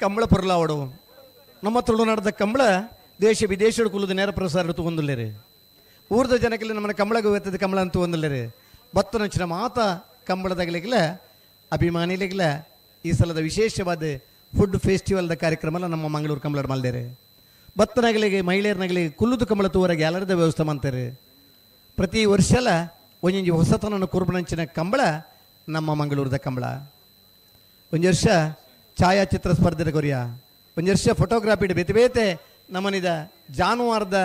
E: ಕಂಬಳ ಪೊರ್ಲಾವಡು ನಮ್ಮ ತುಳುನಾಡದ ಕಂಬಳ ದೇಶ ವಿದೇಶದ ಕುಲದ ನೇರ ಪ್ರಸಾರ ತಗೊಂಡಿಲ್ಲೇರಿ. ಊರ್ದ ಜನಕ್ಕೆ ನಮ್ಮನ್ನ ಕಂಬಳಗೆ ಹೋಗ್ತದೆ ಕಂಬಳ ಅಂತ ಒಂದಿಲ್ಲೇರಿ. ಬತ್ತನಂಚಿನ ಮಾತ ಕಂಬಳದಾಗಲಿಕ್ಕಿಲ್ಲ ಅಭಿಮಾನಿಲಿಕ್ಕಿಲ್ಲ ಈ ಸಲದ ವಿಶೇಷವಾದ ಫುಡ್ ಫೆಸ್ಟಿವಲ್ದ ಕಾರ್ಯಕ್ರಮ ನಮ್ಮ ಮಂಗಳೂರು ಕಂಬಳ ಮಲ್ದೇರಿ. ಬತ್ತನಗಲಿಗೆ ಮಹಿಳೆಯರನಗಲಿ ಕುಲ್ಲುದು ಕಂಬಳ ತೂವರ ಗ್ಯಾಲರಿದ ವ್ಯವಸ್ಥೆ ಮಾಡ್ತಾರೆ. ಪ್ರತಿ ವರ್ಷಲ ಒಂದೊಂದು ಹೊಸತನನ್ನು ಕುರುಬನಂಚಿನ ಕಂಬಳ ನಮ್ಮ ಮಂಗಳೂರದ ಕಂಬಳ. ಒಂದು ವರ್ಷ ಛಾಯಾಚಿತ್ರ ಸ್ಪರ್ಧೆ ಕೊರಿಯ, ಒಂದು ವರ್ಷ ಫೋಟೋಗ್ರಾಫಿ ಬೇತೆ ಬೇತೆ ನಮ್ಮನಿದ ಜಾನುವಾರದ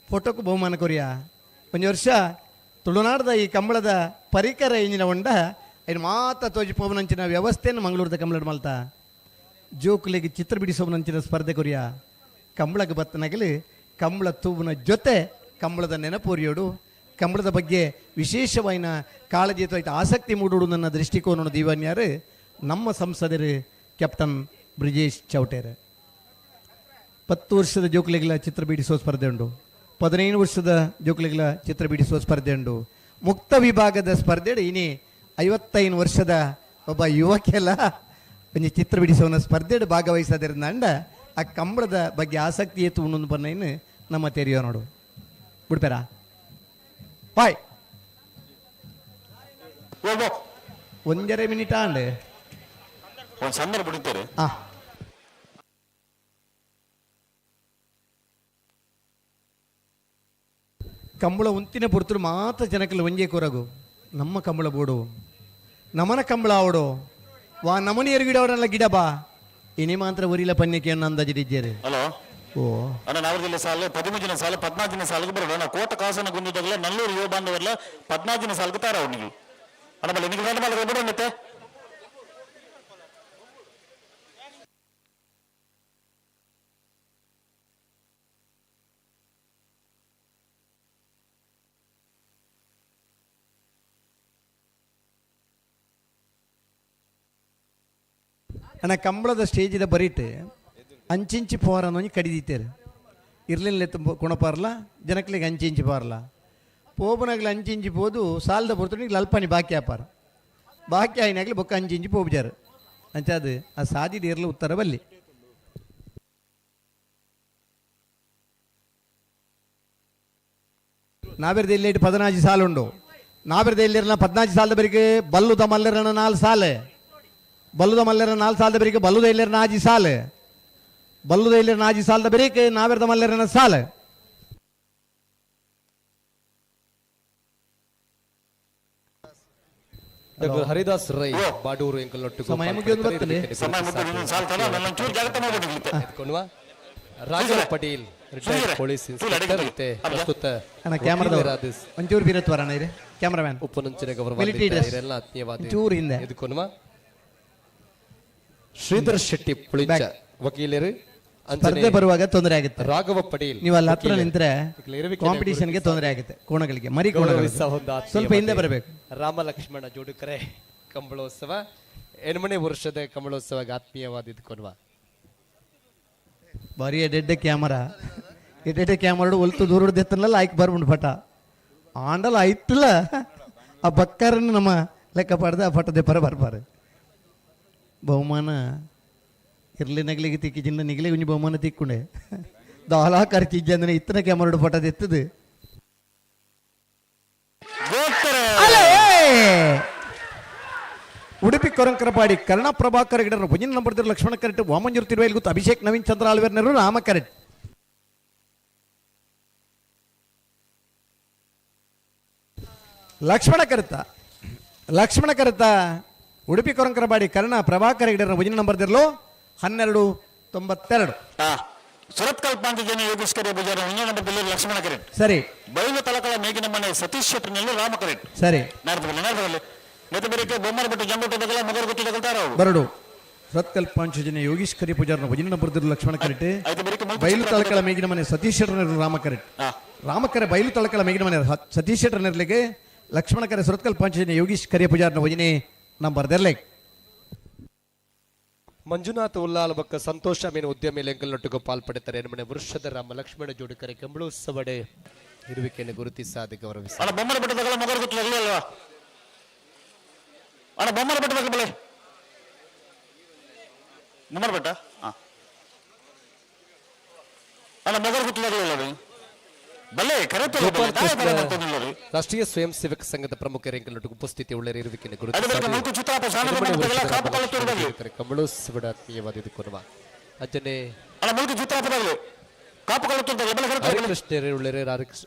E: ಫೋಟೋಕ್ಕೂ ಬಹುಮಾನ ಕೊರಿಯ, ಒಂದು ವರ್ಷ ತುಳುನಾಡದ ಈ ಕಂಬಳದ ಪರಿಕರ ಇಂಜಿನ ಉಂಡ ಇನ್ನು ಮಾತ ತೋಜಿ ಪೋವನಂಚಿನ ವ್ಯವಸ್ಥೆಯನ್ನು ಮಂಗಳೂರದ ಕಂಬಳ ಮಲ್ತ. ಜೋಕುಲಿಗೆ ಚಿತ್ರ ಬಿಡಿಸೋವನಂಚಿನ ಸ್ಪರ್ಧೆ ಕೊರಿಯ. ಕಂಬಳಕ್ಕೆ ಬತ್ತನಗಲಿ ಕಂಬಳ ತೂವಿನ ಜೊತೆ ಕಂಬಳದ ನೆನಪುರಿಯೋಡು ಕಂಬಳದ ಬಗ್ಗೆ ವಿಶೇಷವಾಯಿನ ಕಾಳಜಿ ಅಥವಾ ಆಸಕ್ತಿ ಮೂಡೋಡು ನನ್ನ ದೃಷ್ಟಿಕೋನ ದೀವಾನ್ಯಾರು ನಮ್ಮ ಸಂಸದರು ಕ್ಯಾಪ್ಟನ್ ಬ್ರಿಜೇಶ್ ಚೌಟೇರ್. 10 ವರ್ಷದ ಜೋಕುಲಿಗಳ ಚಿತ್ರ ಬಿಡಿಸುವ ಸ್ಪರ್ಧೆ ಉಂಟು, 15 ವರ್ಷದ ಜೋಕುಲಿಗಳ ಚಿತ್ರ ಬಿಡಿಸುವ ಸ್ಪರ್ಧೆ ಉಂಟು. ಮುಕ್ತ ವಿಭಾಗದ ಸ್ಪರ್ಧೆ ಇನಿ 55 ವರ್ಷದ ಒಬ್ಬ ಯುವಕೆಲ್ಲ ಒಂಜಿ ಚಿತ್ರ ಬಿಡಿಸುವ ಸ್ಪರ್ಧೆ ಭಾಗವಹಿಸೋದ್ರಿಂದ ಆ ಕಂಬಳದ ಬಗ್ಗೆ ಆಸಕ್ತಿ ಏತು ಉಣ್ಣೊಂದು ಬನ್ನ ನಮ್ಮ ತೆರೆಯೋ ನೋಡು ಬಿಡ್ತಾರಾ ಬಾಯ್ ಒಂದೆರಡು ಮಿನಿಟ್ ಆಂಡೆ
J: ಒಂದು ಸಂದರ್ಭ ಬಿಡುತ್ತಾರೆ.
E: ಕಂಬಳ ಉಂತಿನ ಪುರ್ತರು ಮಾತ್ರ ಜನಕ್ಕೆ ಒಂಜೇ ಕೊರಗು ನಮ್ಮ ಕಂಬಳ ಬೋಡು ನಮನ ಕಂಬಳ ಅವಡು ವಾ ನಮನಿ ಗಿಡ ಗಿಡ ಬಾ ಇನಿ ಮಾತ್ರ ಊರಿಲ್ಲ ಪನ್ಯಕ್ಕೆ ಅಂದಾಜಿಡಿದ್ದೇರೆ.
J: ಹಲೋ
E: ಓ
J: ಅಣ್ಣ ನಾವರದಿಲ್ಲ ಸಾಲು 13ನೇ ಸಾಲು 14ನೇ ಸಾಲಿಗೆ ಬರೋಣ. ನಾ ಕೋಟ ಕಾಸನ ಗುಂದುದಾಗಲ ನಲ್ಲೂರು ಯುವ ಬಾಂಧವರ್ಲ 14ನೇ ಸಾಲಿಗೆ ತಾರ ಅವನಿಗೆ ಅಣ್ಣ ಬಲ್ಲ ನಿಮಗೆ ಗಂಡ ಮಾಲ ಬಿಡೋಣ ಮತ್ತೆ.
E: ಅಣ್ಣ ಕಂಬಳದ ಸ್ಟೇಜಿದ ಬರೀಟ್ ಅಂಚಿಂಚಿ ಪೋರನ್ನೊಂಜಿ ಕಡಿದೀತೇರು ಇರ್ಲಿಲ್ಲ ತುಂಬ ಕುಣಪಾರ್ಲ ಜನಕ್ಲಿಗೆ ಅಂಚಿ ಇಂಚಿ ಪಾರ್ಲ ಪೋಪನಾಗ್ಲಿ ಅಂಚಿ ಇಂಚಿ ಪೋದು ಸಾಲದ ಪೊರ್ತುನಿಗೆ ಅಲ್ಪನಿ ಬಾಕಿ ಆಪಾರ ಬಾಕಿ ಆಯ್ನಾಗ್ಲಿ ಬೊಕ್ಕ ಅಂಚಿ ಇಂಚಿ ಪೋಪುಜಾರು ಅಂಚಾದು ಆ ಸಾದಿ ಇರ್ಲ ಉತ್ತರ ಬಲ್ಲಿ. ನಾವೆರ್ದ ಇಲ್ಲಿ 14 ಸಾಲ ಉಂಡು. ನಾವೆರ್ದ ಇಲ್ಲಿರನ 14 ಸಾಲದ ಬರಿಗೆ ಬಲ್ಲುದ ಮಲ್ಲರನ 4 ಸಾಲ, ಬಲ್ಲುದ ಮಲ್ಲರ 4 ಸಾಲದ ಬರಿಗೆ ಬಲ್ಲುದ ಇಲ್ಲಿರನ 5 ಸಾಲ, ಬಲ್ಲುದ ಇಲ್ಲಿರನ 5 ಸಾಲದ ಬರಿಗೆ ನಾವೆರ್ದ ಮಲ್ಲರನ ಸಾಲ.
G: ಡಾಕ್ಟರ್ ಹರಿದಾಸ್ ರೈ ಬಾಡೂರು ಎಂಕಲ್ನೊಟ್ಟಿಗೂ
E: ಸಮಯ ಮುಗಿಯೋದು ಬರ್ತದೆ.
J: ಸಮಯ ಮುಗಿದು ಸಾಲ ತಡ ಒಂಚೂರು ಜಾಗ್ರತೆ ಮಾಡ್ಬೇಕು.
G: ಎತ್ಕೊಂಡ್ವಾ Raghav Patel retired police inspector ಮತ್ತೆ ಪ್ರಸ್ತುತ
E: ಅಣ್ಣ ಕ್ಯಾಮರಾದವರು ಒಂಚೂರು ಬೀರತ್ವರ ಅಣ್ಣ ಇದೆ ಕ್ಯಾಮರಾಮ್ಯಾನ್
G: ಉಪನಂಚಿನ ಗೌರವ
E: ಮಿಲಿಟರಿ ಡ್ರೆಸ್.
G: ಇವರೆಲ್ಲ ಆತ್ಮೀಯವಾದ
E: ಒಂಚೂರು ಹಿಂದೆ.
G: ಎದುಕೊನುವ ಶ್ರೀಧರ್ ಶೆಟ್ಟಿ ಪುಳಿಂಚ ವಕೀಲರು ಅಂಚನೆ
E: ಸ್ಪರ್ಧೆ ಬರುವಾಗ ತೊಂದರೆ ಆಗುತ್ತೆ.
G: ರಾಘವ ಪಟೇಲ್
E: ನೀವು ಅಲ್ಲಿ ಹತ್ರ
G: ವಕೀಲರು.
E: ನಿಂತ್ರೆ
G: ಇರುವಿಕೆನ
E: ಕಾಂಪಿಟೇಷನ್ಗೆ ತೊಂದರೆ ಆಗುತ್ತೆ. ಕೋಣಗಳಿಗೆ ಮರಿ ಕೋಣಗಳಿಗೆ
G: ಗೌರವಿಸ ಒಂದು ಆತ್ಮೀಯ
E: ಸ್ವಲ್ಪ ಹಿಂದೆ
G: ಮತ್ತೆ
E: ಬರಬೇಕು.
G: ರಾಮ ಲಕ್ಷ್ಮಣ ಜೋಡುಕರೆ ಕಂಬಳೋತ್ಸವ 8ನೇ ವರ್ಷದ ಕಂಬಳೋತ್ಸವ ಆತ್ಮೀಯವಾದ ಇದ್ಕೊನ್ವ
E: ಬಾರಿ ಎಡೆಡ್ಡೆ ಕ್ಯಾಮರಾ ಎಡೆಡ್ಡೆ ಕ್ಯಾಮರಾ ಒಲ್ತು ದೂರ ಎತ್ತನಲ್ಲ ಆಯ್ಕೆ ಬರ್ಬುಂಡು ಪಟ ಆಂಡಲ ಆಯ್ತಲ್ಲ ಆ ಬಕ್ಕಾರನ್ನು ನಮ್ಮ ಲೆಕ್ಕ ಪಾಡ್ದೆ ಆ ಪಟದೆ ಪರ ಬರ್ಪಾರೆ. ಬಹುಮಾನ ಇರ್ಲಿ ನಗಲಿಗೆ ತಿಕ್ಕಿ ಜಿನ್ನ ನಿಗಲಿ ಒಂಜಿ ಬಹುಮಾನ ತಿಕ್ಕೊಂಡೆ ದಾಲಾ ಖರ್ಚು ಇಜ್ಜಿ ಅಂದ್ರೆ ಇತ್ತನ ಕ್ಯಾಮರಾ ಪಟದ ಎತ್ತದು. ಅಲೇ! ಉಡುಪಿ ಕೊರಂಕರಪಾಡಿ ಕರ್ಣ ಪ್ರಭಾಕರ್ ಗಿಡರ ಭುಜನ್ ನಂಬರ್ ಲಕ್ಷ್ಮಣ ಕರೆಟ್ ವಾಮಂಜೂರು ತಿರುವೈಲ್ ಗುತ್ತು ಅಭಿಷೇಕ್ ನವೀನ್ ಚಂದ್ರ ಆಳ್ವೇರ್ನರು ರಾಮ ಕರೆಟ್. ಲಕ್ಷ್ಮಣ ಕರೆತ ಲಕ್ಷ್ಮಣ ಕರೆತ ಉಡುಪಿ ಕೊರಂಕರಪಾಡಿ ಕರ್ಣ ಪ್ರಭಾಕರ್ ಗಿಡರ ಭುಜನ್ ನಂಬರ್ ದಿರಲು 1292.
J: ಸುರತ್ಕಲ್ ಪಾಂಚಜನ್ಯ ಯೋಗೇಶ್ ಕರೆ ಬಜಾರ ನಂಬರ್ ಲಕ್ಷ್ಮಣ ಕರೆಟ್.
E: ಸರಿ.
J: ಬೈಲು ತಲಕಳ ಮೇಗಿನ ಮನೆ ಸತೀಶ್ ಶೆಟ್ಟರ್ನಲ್ಲಿ ರಾಮ ಕರೆಟ್.
E: ಸರಿ.
J: ನಾರ್ದಬಲ್ಲಿ
E: ಬರಡು ಸತ್ಕಲ್ ಪಾಂಚಜನ್ಯ ಯೋಗೀಶ್ ಕರಿ ಪೂಜಾರನ ಭಜನ ನಂಬರ್ ಲಕ್ಷ್ಮಣ ಕರೆಟ್ ಬೈಲು ತಳಕಳ ಮೇಗಿನ ಮನೆ ಸತೀಶ್ ಶೆಟ್ಟರ್ನರು ರಾಮ ಕರೆಟ್. ರಾಮಕರೆ ಬೈಲು ತಳಕಳ ಮೇಗಿನ ಮನೆ ಸತೀಶ್ ಶೆಟ್ಟರ್ನರ್ಲಿಗೆ ಲಕ್ಷ್ಮಣ ಕರೆ ಸುರತ್ಕಲ್ ಪಾಂಚಜನ್ಯ ಯೋಗೀಶ್ ಕರಿಯ ಪೂಜಾರನ ಭಜನೆ ನಂಬರ್ ದೆರ್ಲೆ.
G: ಮಂಜುನಾಥ್ ಉಲ್ಲಾಲ್ ಬಕ್ಕ ಸಂತೋಷ ಮೀನು ಉದ್ಯಮಿ ಲೆಂಕಲ್ನೊಟ್ಟಿಗೂ ಪಾಲ್ಪಡುತ್ತಾರೆ. ಮನೆ ವೃಷದ ರಾಮ ಲಕ್ಷ್ಮಣ ಜೋಡಿಕರೆ ಕಂಬಳೋತ್ಸವಡೆ ಇರುವಿಕೆಯನ್ನು ಗುರುತಿಸಾದ ಗೌರವಿಸ.
J: ಅಣ್ಣ ಬೊಮ್ಮನ ಬೆಟ್ಟದ ಮೊಗರು ಗೊತ್ತಿಲ್ಲ ಅಲ್ವಾ? ಅಣ್ಣ ಬೊಮ್ಮನ ಬೆಟ್ಟದ ಬಲೆ ಬೊಮ್ಮನ ಬೆಟ್ಟ ಅಣ್ಣ ಮೊಗರು ಗೊತ್ತಿಲ್ಲ ಬಲೆ
G: ರಾಷ್ಟ್ರೀಯ ಸ್ವಯಂ ಸೇವಕ ಸಂಘದ ಪ್ರಮುಖ ರೆಂಕಲ್ನೊಟ್ಟಿಗೆ ಉಪಸ್ಥಿತಿ ಉಳ್ಳರ ಇರುವಿಕೆಯನ್ನು ಗುರುತಿಸಾದ ಕಂಬಳೋತ್ಸವದ ಆತ್ಮೀಯವಾದ ಇದಕ್ಕೊನುವ ಅಂಜನೆ ಹರಿಕೃಷ್ಣರುಳ್ಳರೆ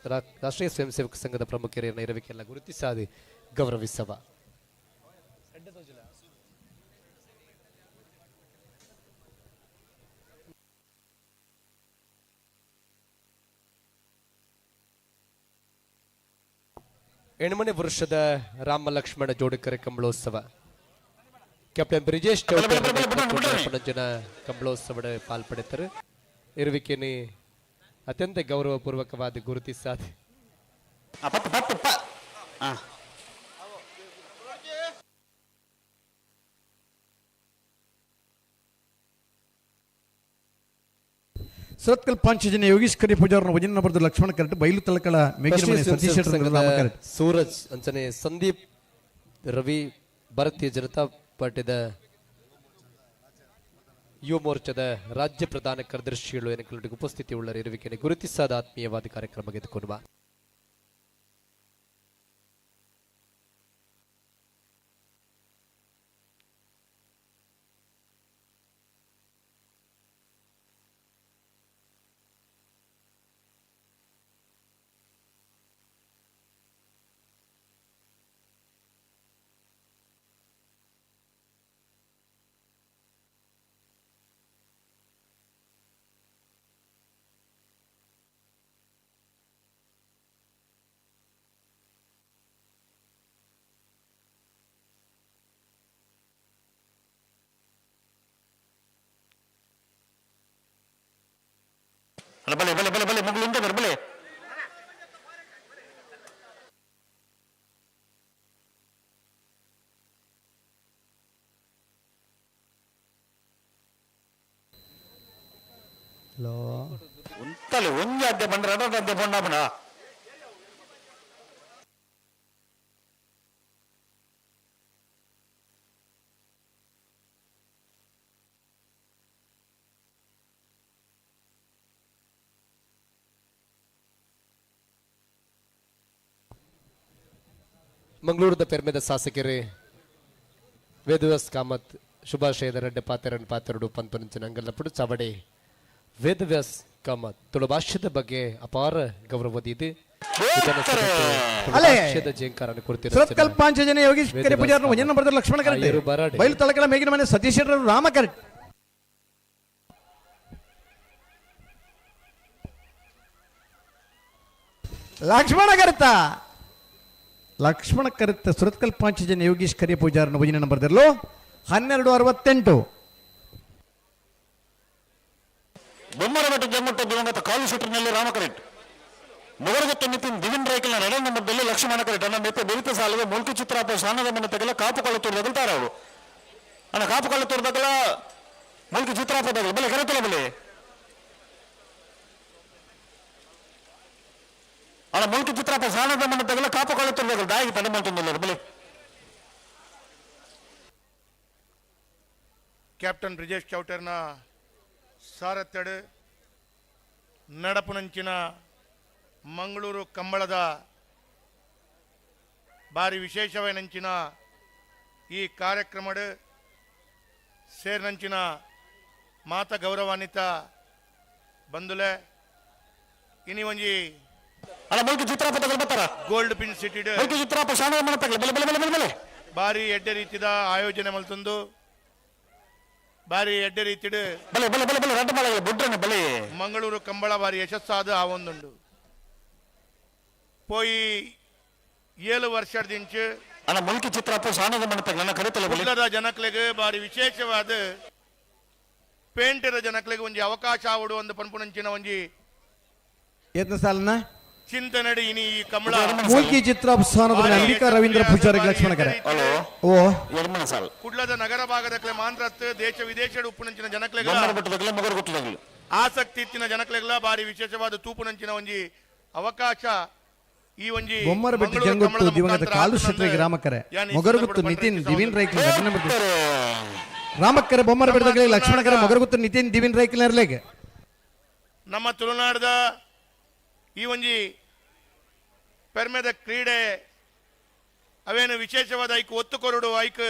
G: ರಾಷ್ಟ್ರೀಯ ಸ್ವಯಂ ಸೇವಕ ಸಂಘದ ಪ್ರಮುಖರನ್ನ ಇರುವಿಕೆಲ್ಲ ಗುರುತಿಸಾದಿ ಗೌರವಿಸವ. 8ನೇ ವರ್ಷದ ರಾಮ ಲಕ್ಷ್ಮಣ ಜೋಡಿಕರೆ ಕಂಬಳೋತ್ಸವ ಕ್ಯಾಪ್ಟನ್ ಬ್ರಿಜೇಶ್ ಚೌಟರ್ ಕಂಬಳೋತ್ಸವದ ಪಾಲ್ಪಡೆತರು ಇರುವಿಕೆನೆ ಅತ್ಯಂತ ಗೌರವಪೂರ್ವಕವಾದ ಗುರುತಿಸಾದ.
E: ಸುರತ್ಕಲ್ ಪಾಂಚಜನ್ಯ ಯೋಗೀಶ್ ಕರಿ ಪೂಜಾರನ ಭಜನ ನಂಬರ್ ಲಕ್ಷ್ಮಣ ಕರೆಟ್ ಬೈಲು ತಲಕಳ ಮೇಗಿನ ಮನೆ ಸತೀಶ್ ಶೆಟ್ಟರ್ ರಾಮ ಕರೆಟ್.
G: ಸೂರಜ್ ಅಂಚನೆ ಸಂದೀಪ್ ರವಿ ಭಾರತೀಯ ಜನತಾ ಪಾರ್ಟಿದ ಯುವ ಮೋರ್ಚಾದ ರಾಜ್ಯ ಪ್ರಧಾನ ಕಾರ್ಯದರ್ಶಿಗಳು ಎನಕಲೊಟ್ಟಿಗೆ ಉಪಸ್ಥಿತಿ ಉಳ್ಳರ ಇರುವಿಕೆಯನ್ನು ಗುರುತಿಸಾದ ಆತ್ಮೀಯವಾದ ಕಾರ್ಯಕ್ರಮಕ್ಕೆ ಎದುಕೊಡುವ.
J: ಬಲೆ ಬಲೆ ಬಲೆ ಬಲೆ ಮಗಳು ಉಂಟೆ ಬಲೆ
E: ಹಲೋ
J: ಉಂತಲೆ ಒಂಜಿ ಅಡ್ಡೆ ಬಂಡ ರಡ ಅಡ್ಡೆ ಬೊಂಡಾಪಣ
G: ಮಂಗಳೂರದ ಪೆರ್ಮೆದ ಶಾಸಕರೇ ವೇದವ್ಯಾಸ್ ಕಾಮತ್ ಶುಭಾಶಯದ ರಡ್ಡೆ ಪಾತೆರನ್ ಪಾತೆರಡು ಪಂಪನಂಚಿನ ಅಂಗಲ್ಲಪುಡು ಚಾವಡೆ ವೇದವ್ಯಾಸ್ ಕಾಮತ್ ತುಳು ಭಾಷ್ಯದ ಬಗ್ಗೆ ಅಪಾರ ಗೌರವದಿದೆ
E: ಅಲೆ.
G: ಭಾಷ್ಯದ ಜೇಂಕಾರನ ಕುರಿತು
E: ಸುರತ್ಕಲ್ ಪಾಂಚಜನ್ಯ ಯೋಗೀಶ್ ಕರೆ ಪೂಜಾರನು ಒಂಜನ ಬರ್ತಾರೆ ಲಕ್ಷ್ಮಣ ಕರೆಕ್ಟ್
G: ಆಯರು ಬರಾಡೆ.
E: ಬೈಲು ತಳಕಳ ಮೇಗಿನ ಮನೆ ಸತೀಶ್ ಶೆಟ್ಟರು ರಾಮ ಕರೆಕ್ಟ್ ಲಕ್ಷ್ಮಣ ಕರೆತ ಲಕ್ಷ್ಮಣ ಕರೆತ ಸುರತ್ಕಲ್ ಪಾಂಚಜನ್ಯ ಯೋಗೀಶ್ ಕರಿಯ ಪೂಜಾರನ ಭಜನೆ ಬರ್ದಿರಲು 12:68.
J: ಬೊಮ್ಮರಬೆಟ್ಟ ಜಮ್ಮುಟ್ಟ ದಿವಂಗತ ಕಾಲು ಶೂಟರ್ನಲ್ಲಿ ರಾಮ ಕರೆಕ್ಟ್ ಮೊಗರಗುತ್ತ ನಿತಿನ್ ದಿವಿನ್ ರೈಕಲ್ನ ಎರಡನೇ ನಂಬರ್ದಲ್ಲಿ ಲಕ್ಷ್ಮಣ ಕರೆಕ್ಟ್ ಅನ್ನ ಮೆತ್ತ ಬೆರಿತ ಸಾಲಿಗೆ ಮುಲ್ಕಿ ಚಿತ್ರಾಪ ಶಾನದ ಮನೆ ತಗಲ ಕಾಪುಕೊಳ್ಳ ತೋರ್ದಗಲ್ತಾರ ಅವರು ಅಣ್ಣ ಕಾಪುಕೊಳ್ಳ ತೋರ್ದಗಲ ಮುಲ್ಕಿ ಚಿತ್ರಾಪ ತಗಲ ಬಲೆ ಕರೆತಲ ಬಲೆ ಅಣ್ಣ ಮುಲ್ಕಿ ಚಿತ್ರಾಪ ಶಾನದ ಮನೆ ತಗಲ ಕಾಪುಕೊಳ್ಳ ತೋರ್ದಗಲ ದಾಯಿಗೆ ತಡೆ ಮಾಡ್ತೊಂದಿಲ್ಲ ಬಲೆ.
L: ಕ್ಯಾಪ್ಟನ್ ಬ್ರಿಜೇಶ್ ಚೌಟರ್ನ ಸಾರಥ್ಯಡು ನಡಪುನಂಚಿನ ಮಂಗಳೂರು ಕಂಬಳದ ಭಾರಿ ವಿಶೇಷವೈನಂಚಿನ ಈ ಕಾರ್ಯಕ್ರಮಡು ಸೇರಿನಂಚಿನ ಮಾತ ಗೌರವಾನ್ವಿತ ಬಂಧುಲೆ ಇನಿ ಒಂಜಿ ಗೋಲ್ಡ್ ಪಿನ್ ಸಿಟಿ ಭಾರಿ ಎಡ್ಡೆ ರೀತಿದ ಆಯೋಜನೆ ಮಲ್ತೊಂದು ಬಾರಿ ಎಡ್ಡೆ ರೀತಿಡ್
J: ಬಲೆ ಬಲೆ ಬಲೆ ಬಲೆ ರಡ್ಡು ಬಾಳೆ ಬುಡ್ರನೆ ಬಲೆ
L: ಮಂಗಳೂರು ಕಂಬಳ ಬಾರಿ ಯಶಸ್ಸಾದ ಆ ಒಂದುಂಡು ಪೋಯಿ 7 ವರ್ಷದಿಂಚು
J: ಅಣ್ಣ ಮುಲ್ಕಿ ಚಿತ್ರಾಪ ಶಾನದ ಮನೆ ತಗಲ ನನ್ನ ಕರೆತಲ ಬಲೆ
L: ಕುಡ್ಲದ ಜನಕ್ಲೆಗ್ ಬಾರಿ ವಿಶೇಷವಾದ ಪೇಂಟರ ಜನಕ್ಲೆಗ್ ಒಂಜಿ ಅವಕಾಶ ಆವಡು ಒಂದು ಪನ್ಪುನಂಚಿನ ಒಂಜಿ
E: ಯತ್ನ ಸಾಲನ
L: ಚಿಂತನೆಡು ಇನಿ ಈ ಕಂಬಳ
E: ಮೂಲ್ಕಿ ಚಿತ್ರಾಪ ಸ್ಥಾನದ ಅಂಬಿಕಾ ರವೀಂದ್ರ ಪೂಜಾರಿ ಲಕ್ಷ್ಮಣ ಕರೆ ಓ
J: ಎರ್ಮನ ಸಾಲ್
L: ಕುಡ್ಲದ ನಗರ ಭಾಗದಕ್ಲೆ ಮಾಂತ್ರತ್ ದೇಶ ವಿದೇಶದ ಉಪ್ಪುನಂಚಿನ ಜನಕ್ಲೆಗ್
J: ಬೊಮ್ಮರಬೆಟ್ಟದಗಲ ಮೊಗರಗುತ್ತದಗಲ
L: ಆಸಕ್ತಿ ಇತ್ತಿನ ಜನಕ್ಲೆಗ್ಲ ಬಾರಿ ವಿಶೇಷವಾದ ತೂಪುನಂಚಿನ ಒಂಜಿ ಅವಕಾಶ ಈ ಒಂಜಿ
E: ಬೊಮ್ಮರಬೆಟ್ಟು
L: ಮಂಗಳೂರು
E: ಜಂಗೊಟ್ಟು
L: ಕಂಬಳದ
E: ದಿವಂಗತ
L: ಮುಖಾಂತರ
E: ಕಾಲು
L: ಆತನನ್ನ
E: ಶೆಟ್ಟರಿಗೆ ರಾಮಕರೆ
L: ಯಾನ್ ಈ
E: ಮೊಗರುಗುತ್ತು
L: ಸಂದರ್ಭಡ್
E: ನಿತಿನ್
L: ಪಂಡ್ರೆ
E: ದಿವಿನ್ ರೈಕಲ್ ರಾಮಕ್ಕರೆ ಬೊಮ್ಮರಬೆಟ್ಟದಗಲಿ ಲಕ್ಷ್ಮಣಕರೆ ಮೊಗರುಗುತ್ತು ನಿತಿನ್ ದಿವಿನ್ ರೈಕಲ್ ನೆರಲೆಗೆ.
L: ನಮ್ಮ ತುಳುನಾಡದ ಈ ಒಂಜಿ ಪೆರ್ಮೆದ ಕ್ರೀಡೆ ಅವೇನು ವಿಶೇಷವಾದ ಐಕ್ ಒತ್ತು ಕೊರಡು ಐಕ್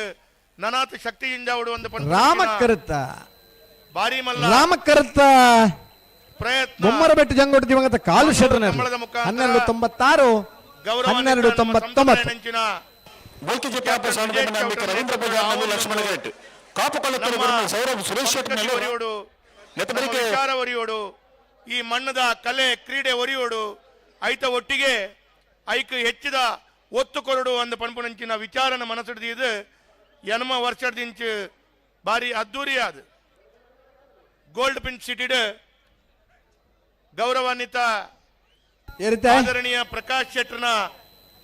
L: ನನಾತ್ ಶಕ್ತಿಯಿಂದ ಅವಡು ಒಂದು
E: ರಾಮಕರತ
L: ಬಾರಿ ಮಲ್ಲ
E: ರಾಮಕರತ
L: ಪ್ರಯತ್ನ
E: ಬೊಮ್ಮರಬೆಟ್ಟು ಜಂಗೊಟ್ಟು ದಿವಂಗತ ಕಾಲು ಶೆಟ್ಟರ್
L: ಕಂಬಳದ ಮುಖಾಂತರ
E: 12:96 12:99.
J: ಮುಲ್ಕಿ ಚಿತ್ರಾಪ ಶಾನದ ಮನೆ ಅಂಬಿಕಾ ರವೀಂದ್ರ ಪೂಜಾರಿ ಲಕ್ಷ್ಮಣ ಕರೆಕ್ಟ್ ಕಾಪುಕೊಳ್ಳ ತೋರ್ದಗಲ ಸೌರಭ್ ಸುರೇಶ್ ಶೆಟ್ಟರ್
L: ಒರಿಯೋಡು ನಮ್ಮ ವಿಚಾರ ಒರಿಯೋಡು ಈ ಮಣ್ಣದ ಕಲೆ ಕ್ರೀಡೆ ಒರಿಯೋಡು ಐತ ಒಟ್ಟಿಗೆ ಐಕ್ ಹೆಚ್ಚಿದ ಒತ್ತು ಕೊರಡು ಅಂದ ಪನ್ಪುನಂಚಿನ ವಿಚಾರನ ಮನಸ್ಸಿಡ್ದು ಎನ್ಮ ವರ್ಷದಿಂಚು ಬಾರಿ ಅದ್ದೂರಿಯಾದ ಗೋಲ್ಡ್ ಪಿನ್ ಸಿಟಿಡ್ ಗೌರವಾನ್ವಿತ ಆದರಣೀಯ ಪ್ರಕಾಶ್ ಶೆಟ್ಟರ್ನ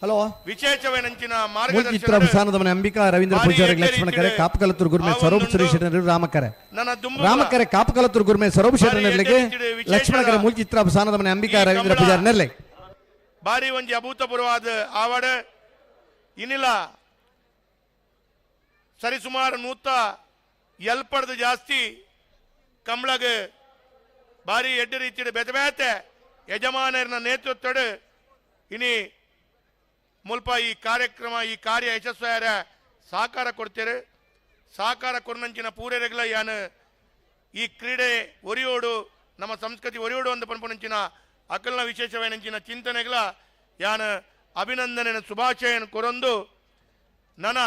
E: ಹಲೋ
L: ವಿಶೇಷವೇನಂಚಿನ
E: ಮೂಲ್ಕಿ ಚಿತ್ರಾಪ
L: ಮಾರ್ಗದರ್ಶನ
E: ಸ್ಥಾನದ ಮನೆ ಅಂಬಿಕಾ ರವೀಂದ್ರ ಪೂಜಾರಿ ಲಕ್ಷ್ಮಣ ಕರೆ ಕಾಪಕಲತೂರು ಗುರುಮೆ ಸೌರಭ್ ಸುರೇಶ್ ಶೆಟ್ಟರ್ ರಾಮಕರೆ
L: ನನ್ನ ದುಂಬುಲ
E: ರಾಮಕರೆ ಕಾಪಕಲತೂರು ಗುರುಮೆ ಸೌರಭ್ ಶೆಟ್ಟರ್ ನೆರಳಿಗೆ ಲಕ್ಷ್ಮಣ ಕರೆ ಮೂಲ್ಕಿ ಚಿತ್ರಾಪ ಸ್ಥಾನದ ಮನೆ ಅಂಬಿಕಾ ರವೀಂದ್ರ ಪೂಜಾರಿ ನೆರಳಿಗೆ.
L: ಬಾರಿ ಒಂಜಿ ಅಭೂತಪೂರ್ವವಾದ ಆವಡ ಇನ್ನಿಲ್ಲ ಸರಿಸುಮಾರು 170 ಜಾಸ್ತಿ ಕಂಬಳಗ ಬಾರಿ ಎಡ್ಡೆ ರೀತಿಯ ಬೇತೆ ಬೇತೆ ಯಜಮಾನರನ ನೇತೃತ್ವದ ಇನಿ ಮುಲ್ಪ ಈ ಕಾರ್ಯಕ್ರಮ ಈ ಕಾರ್ಯ ಯಶಸ್ವಿಯಾರ ಸಹಕಾರ ಕೊಡ್ತೇವೆ. ಸಹಕಾರ ಕೊರ್ನಂಚಿನ ಪೂರೆರೆಗ್ಲ ಯಾನು ಈ ಕ್ರೀಡೆ ಒರಿಯೋಡು ನಮ್ಮ ಸಂಸ್ಕೃತಿ ಒರಿಯೋಡು ಅಂತ ಪನ್ಪುನಂಚಿನ ಅಕಲ್ನ ವಿಶೇಷವೇನಂಚಿನ ಚಿಂತನೆಗಳ ಯಾನ ಅಭಿನಂದನೆಯ ಶುಭಾಶಯನ ಕೊರೊಂದು ನನ್ನ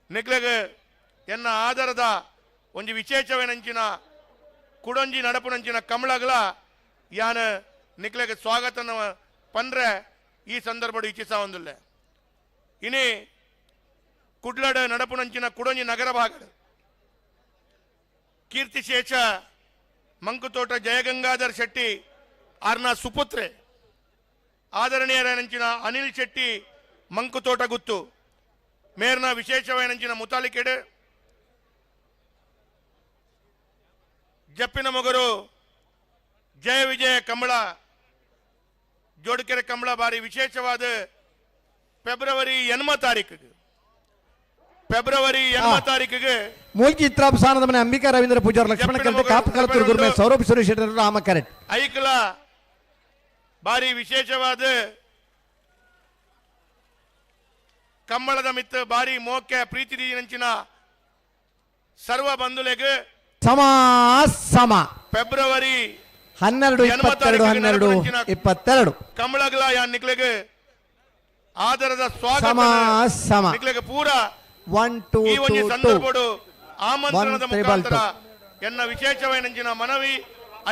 L: ನಿಕ್ಲೆಗ್ ಎನ್ನ ಆಧಾರದ ಒಂಜಿ ವಿಶೇಷವೇನಂಚಿನ ಕುಡೊಂಜಿ ನಡಪುನಂಚಿನ ಕಮಲಗಳ ಯಾನ ನಿಕ್ಲೆಗ್ ಸ್ವಾಗತನ ಪಂಡ್ರೆ ಈ ಸಂದರ್ಭಡು ಇಚ್ಛಿಸ ಒಂದುಲ್ಲೆ. ಇನಿ ಕುಡ್ಲಡ ನಡಪುನಂಚಿನ ಕುಡೊಂಜಿ ನಗರ ಭಾಗಡು ಕೀರ್ತಿಶೇಷ ಮಂಕುತೋಟ ಜಯಗಂಗಾಧರ್ ಶೆಟ್ಟಿ ಆರ್ನ ಸುಪುತ್ರೆ ಆದರಣೀಯರಂಚಿನ ಅನಿಲ್ ಶೆಟ್ಟಿ ಮಂಕುತೋಟ ಗುತ್ತು ಮೇರ್ನ ವಿಶೇಷವೇನಂಚಿನ ಮುತಾಲಿಕೆಡೆ ಜಪ್ಪಿನ ಮೊಗರು ಜಯ ವಿಜಯ ಕಂಬಳ ಜೋಡುಕೆರೆ ಕಂಬಳ ಬಾರಿ ವಿಶೇಷವಾದ ಫೆಬ್ರವರಿ 8 ತಾರೀಕಿಗೆ ಫೆಬ್ರವರಿ 8 ತಾರೀಕಿಗೆ
E: ಮೂಲ್ಕಿ ಚಿತ್ರಾಪಸಾನದ ಮನೆ ಅಂಬಿಕಾ ರವೀಂದ್ರ ಪೂಜಾರ್ ಲಕ್ಷ್ಮಣ ಕರೆಟ್ ಕಾಪು ಕಳತೂರು ಗುರುಮೆ ಸೌರಭ್ ಸುರೇಶ್ ಶೆಟ್ಟರ್ ರಾಮ ಕರೆಟ್
L: ಐಕಲ ಬಾರಿ ವಿಶೇಷವಾದ ಕಂಬಳದ ಮಿತ್ತ ಬಾರಿ ಮೋಕೆ ಪ್ರೀತಿ ನಂಚಿನ ಸರ್ವ ಬಂಧುಲೆಗೆ
E: ಸಮ ಸಮ
L: ಫೆಬ್ರವರಿ
E: 12 22 12 22
L: ಕಂಬಳಗಳ ನಿಕ್ಲೆಗೆ ಆದರದ ಸ್ವಾಗತ
E: ಸಮ ಸಮ
L: ನಿಕ್ಲೆಗೆ ಪೂರ
E: 1 2
L: ಈ ಒಂದು
E: 2
L: ಸಂದರ್ಭಡು ಆಮಂತ್ರಣದ
E: 1 3
L: ಮುಖಾಂತರ ಎನ್ನ ವಿಶೇಷವೈನಂಚಿನ ಮನವಿ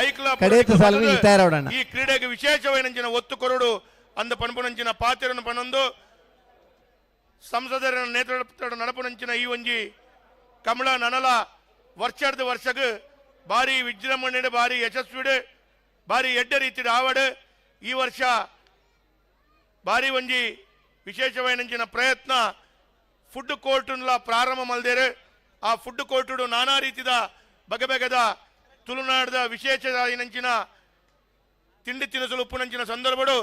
L: ಐಕ್ಲ ಈ ಕ್ರೀಡೆಗೆ ವಿಶೇಷವೈನಂಚಿನ ಒತ್ತು ಕೊರಡು ಅಂದ ಪಣಪುನಂಚಿನ ಪಾತ್ರನ ಪನೊಂದು ಸಂಸದರ ನೇತೃತ್ವದ ನಡಪುನಂಚಿನ ಈ ಒಂಜಿ ಕಮಲ ನನಲ ವರ್ಷದ ವರ್ಷಗ್ ಭಾರಿ ವಿಜೃಂಭಣೆ ಭಾರಿ ಯಶಸ್ವಿಡು ಭಾರಿ ಎಡ್ಡ ರೀತಿಯ ಆವಡು ಈ ವರ್ಷ ಭಾರಿ ಒಂಜಿ ವಿಶೇಷವೈನಂಚಿನ ಪ್ರಯತ್ನ ಫುಡ್ ಕೋರ್ಟುನ್ಲ ಪ್ರಾರಂಭ ಮಲ್ದೇರು. ಆ ಫುಡ್ ಕೋರ್ಟುಡು ನಾನಾ ರೀತಿಯ ಬಗೆ ಬಗೆದ ತುಳುನಾಡದ ವಿಶೇಷ ನಂಚಿನ ತಿಂಡಿ ತಿನಿಸುಲು ಉಪ್ಪುನಂಚಿನ ಸಂದರ್ಭಡು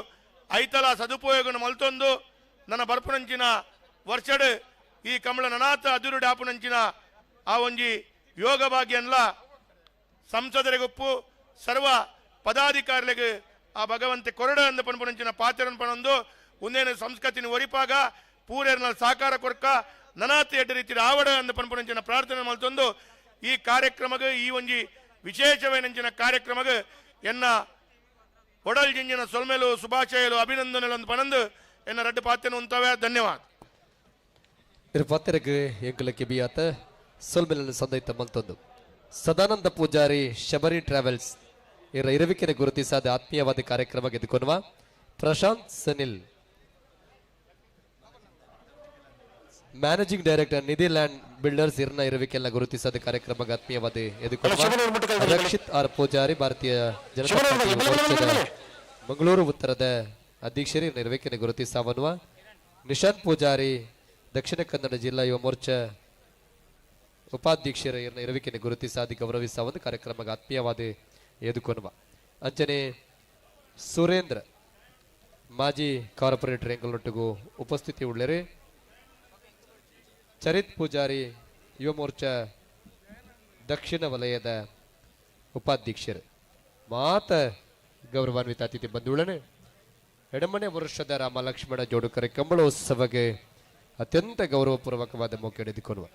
L: ಐತಲ ಸದುಪಯೋಗನ ಮಲ್ತೊಂದು ನನ್ನ ಬರ್ಪುನಂಚಿನ ವರ್ಷಡು ಈ ಕಮಲ ನನಾಥ ಅದುರು ಡಾಪುನಂಚಿನ ಆ ಒಂಜಿ ಯೋಗ ಭಾಗ್ಯನ್ಲ ಸಂಸದರಿಗೊಪ್ಪು ಸರ್ವ ಪದಾಧಿಕಾರಿಗಳಿಗೆ ಆ ಭಗವಂತೆ ಕೊರಡ ಅಂದ ಪನ್ಪುನಂಚಿನ ಪಾತ್ರನ ಪಣೊಂದು ಒಂದೇನು ಸಂಸ್ಕೃತಿನ ಒರಿಪಾಗ ಪೂರೇರ್ನ ಸಾಕಾರ ಕೊರ್ಕ ನನಾಥ ಎಡ್ಡ ರೀತಿಯ ಆವಡ ಅಂದ ಪನ್ಪುನಂಚಿನ ಪ್ರಾರ್ಥನೆ ಮಲ್ತೊಂದು ಈ ಕಾರ್ಯಕ್ರಮಕ್ಕೆ ಈ ಒಂಜಿ ವಿಶೇಷವೈನಂಚಿನ ಕಾರ್ಯಕ್ರಮಕ್ಕೆ ಎನ್ನ ಒಡಲ್ ಜಿಂಜಿನ ಸೊಲ್ಮೆಲು ಶುಭಾಶಯಲು ಅಭಿನಂದನೆಲು ಅಂತ ಪಣಂದು ಎನ್ನ ರಡ್ಡು ಪಾತ್ರನ ಉಂತವೆ. ಧನ್ಯವಾದ.
G: ಇರು ಪಾತ್ರಕ್ಕೆ ಎಂಕಲಕ್ಕೆ ಬಿಯಾತ ಸೊಲ್ಮೆಲನ್ನು ಸಂದೈತ ಮಲ್ತೊಂದು ಸದಾನಂದ ಪೂಜಾರಿ ಶಬರಿ ಟ್ರಾವೆಲ್ಸ್ ಇವರ ಇರುವಿಕೆಯನ್ನು ಗುರುತಿಸಾದ ಆತ್ಮೀಯವಾದ ಕಾರ್ಯಕ್ರಮ ಗೆದ್ದುಕೊನುವ Prashanth Sanil managing director Nidhi land builders ಇರ್ನ ಇರುವಿಕೆಲ್ಲ ಗುರುತಿಸಾದ ಕಾರ್ಯಕ್ರಮಕ್ಕೆ ಆತ್ಮೀಯವಾದ ಎದುಕೊನುವ ರಕ್ಷಿತ್ ಆರ್ ಪೂಜಾರಿ ಭಾರತೀಯ ಜನತಾ ಪಾರ್ಟಿ ಮೋರ್ಚಾದ ಮಂಗಳೂರು ಉತ್ತರದ ಅಧ್ಯಕ್ಷರು ಇರ್ನ ಇರುವಿಕೆಯನ್ನು ಗುರುತಿಸಾವನುವ ನಿಶಾಂತ್ ಪೂಜಾರಿ ದಕ್ಷಿಣ ಕನ್ನಡ ಜಿಲ್ಲಾ ಯುವ ಮೋರ್ಚಾ ಉಪಾಧ್ಯಕ್ಷರ ಇರ್ನ ಇರುವಿಕೆಯನ್ನು ಗುರುತಿಸಾದಿ ಗೌರವಿಸ ಒಂದು ಕಾರ್ಯಕ್ರಮಕ್ಕೆ ಆತ್ಮೀಯವಾದ ಎದುಕೊನುವ ಅಂಚನೆ ಸುರೇಂದ್ರ ಮಾಜಿ ಕಾರ್ಪೊರೇಟರ್ ಎಂಕಲೊಟ್ಟಿಗೂ ಉಪಸ್ಥಿತಿ ಉಳ್ಳೇರಿ ಚರಿತ್ ಪೂಜಾರಿ ಯುವ ಮೋರ್ಚಾ ದಕ್ಷಿಣ ವಲಯದ ಉಪಾಧ್ಯಕ್ಷರು ಮಾತ ಗೌರವಾನ್ವಿತ ಅತಿಥಿ ಬಂಧುಗಳೇ ಎಡಮನೆ ವರ್ಷದ ರಾಮ ಲಕ್ಷ್ಮಣ ಜೋಡುಕರೆ ಕಂಬಳೋತ್ಸವಕ್ಕೆ ಅತ್ಯಂತ ಗೌರವಪೂರ್ವಕವಾದ ಮೊಕ್ಕೆ ಹಿಡಿದುಕೊಳ್ಳುವ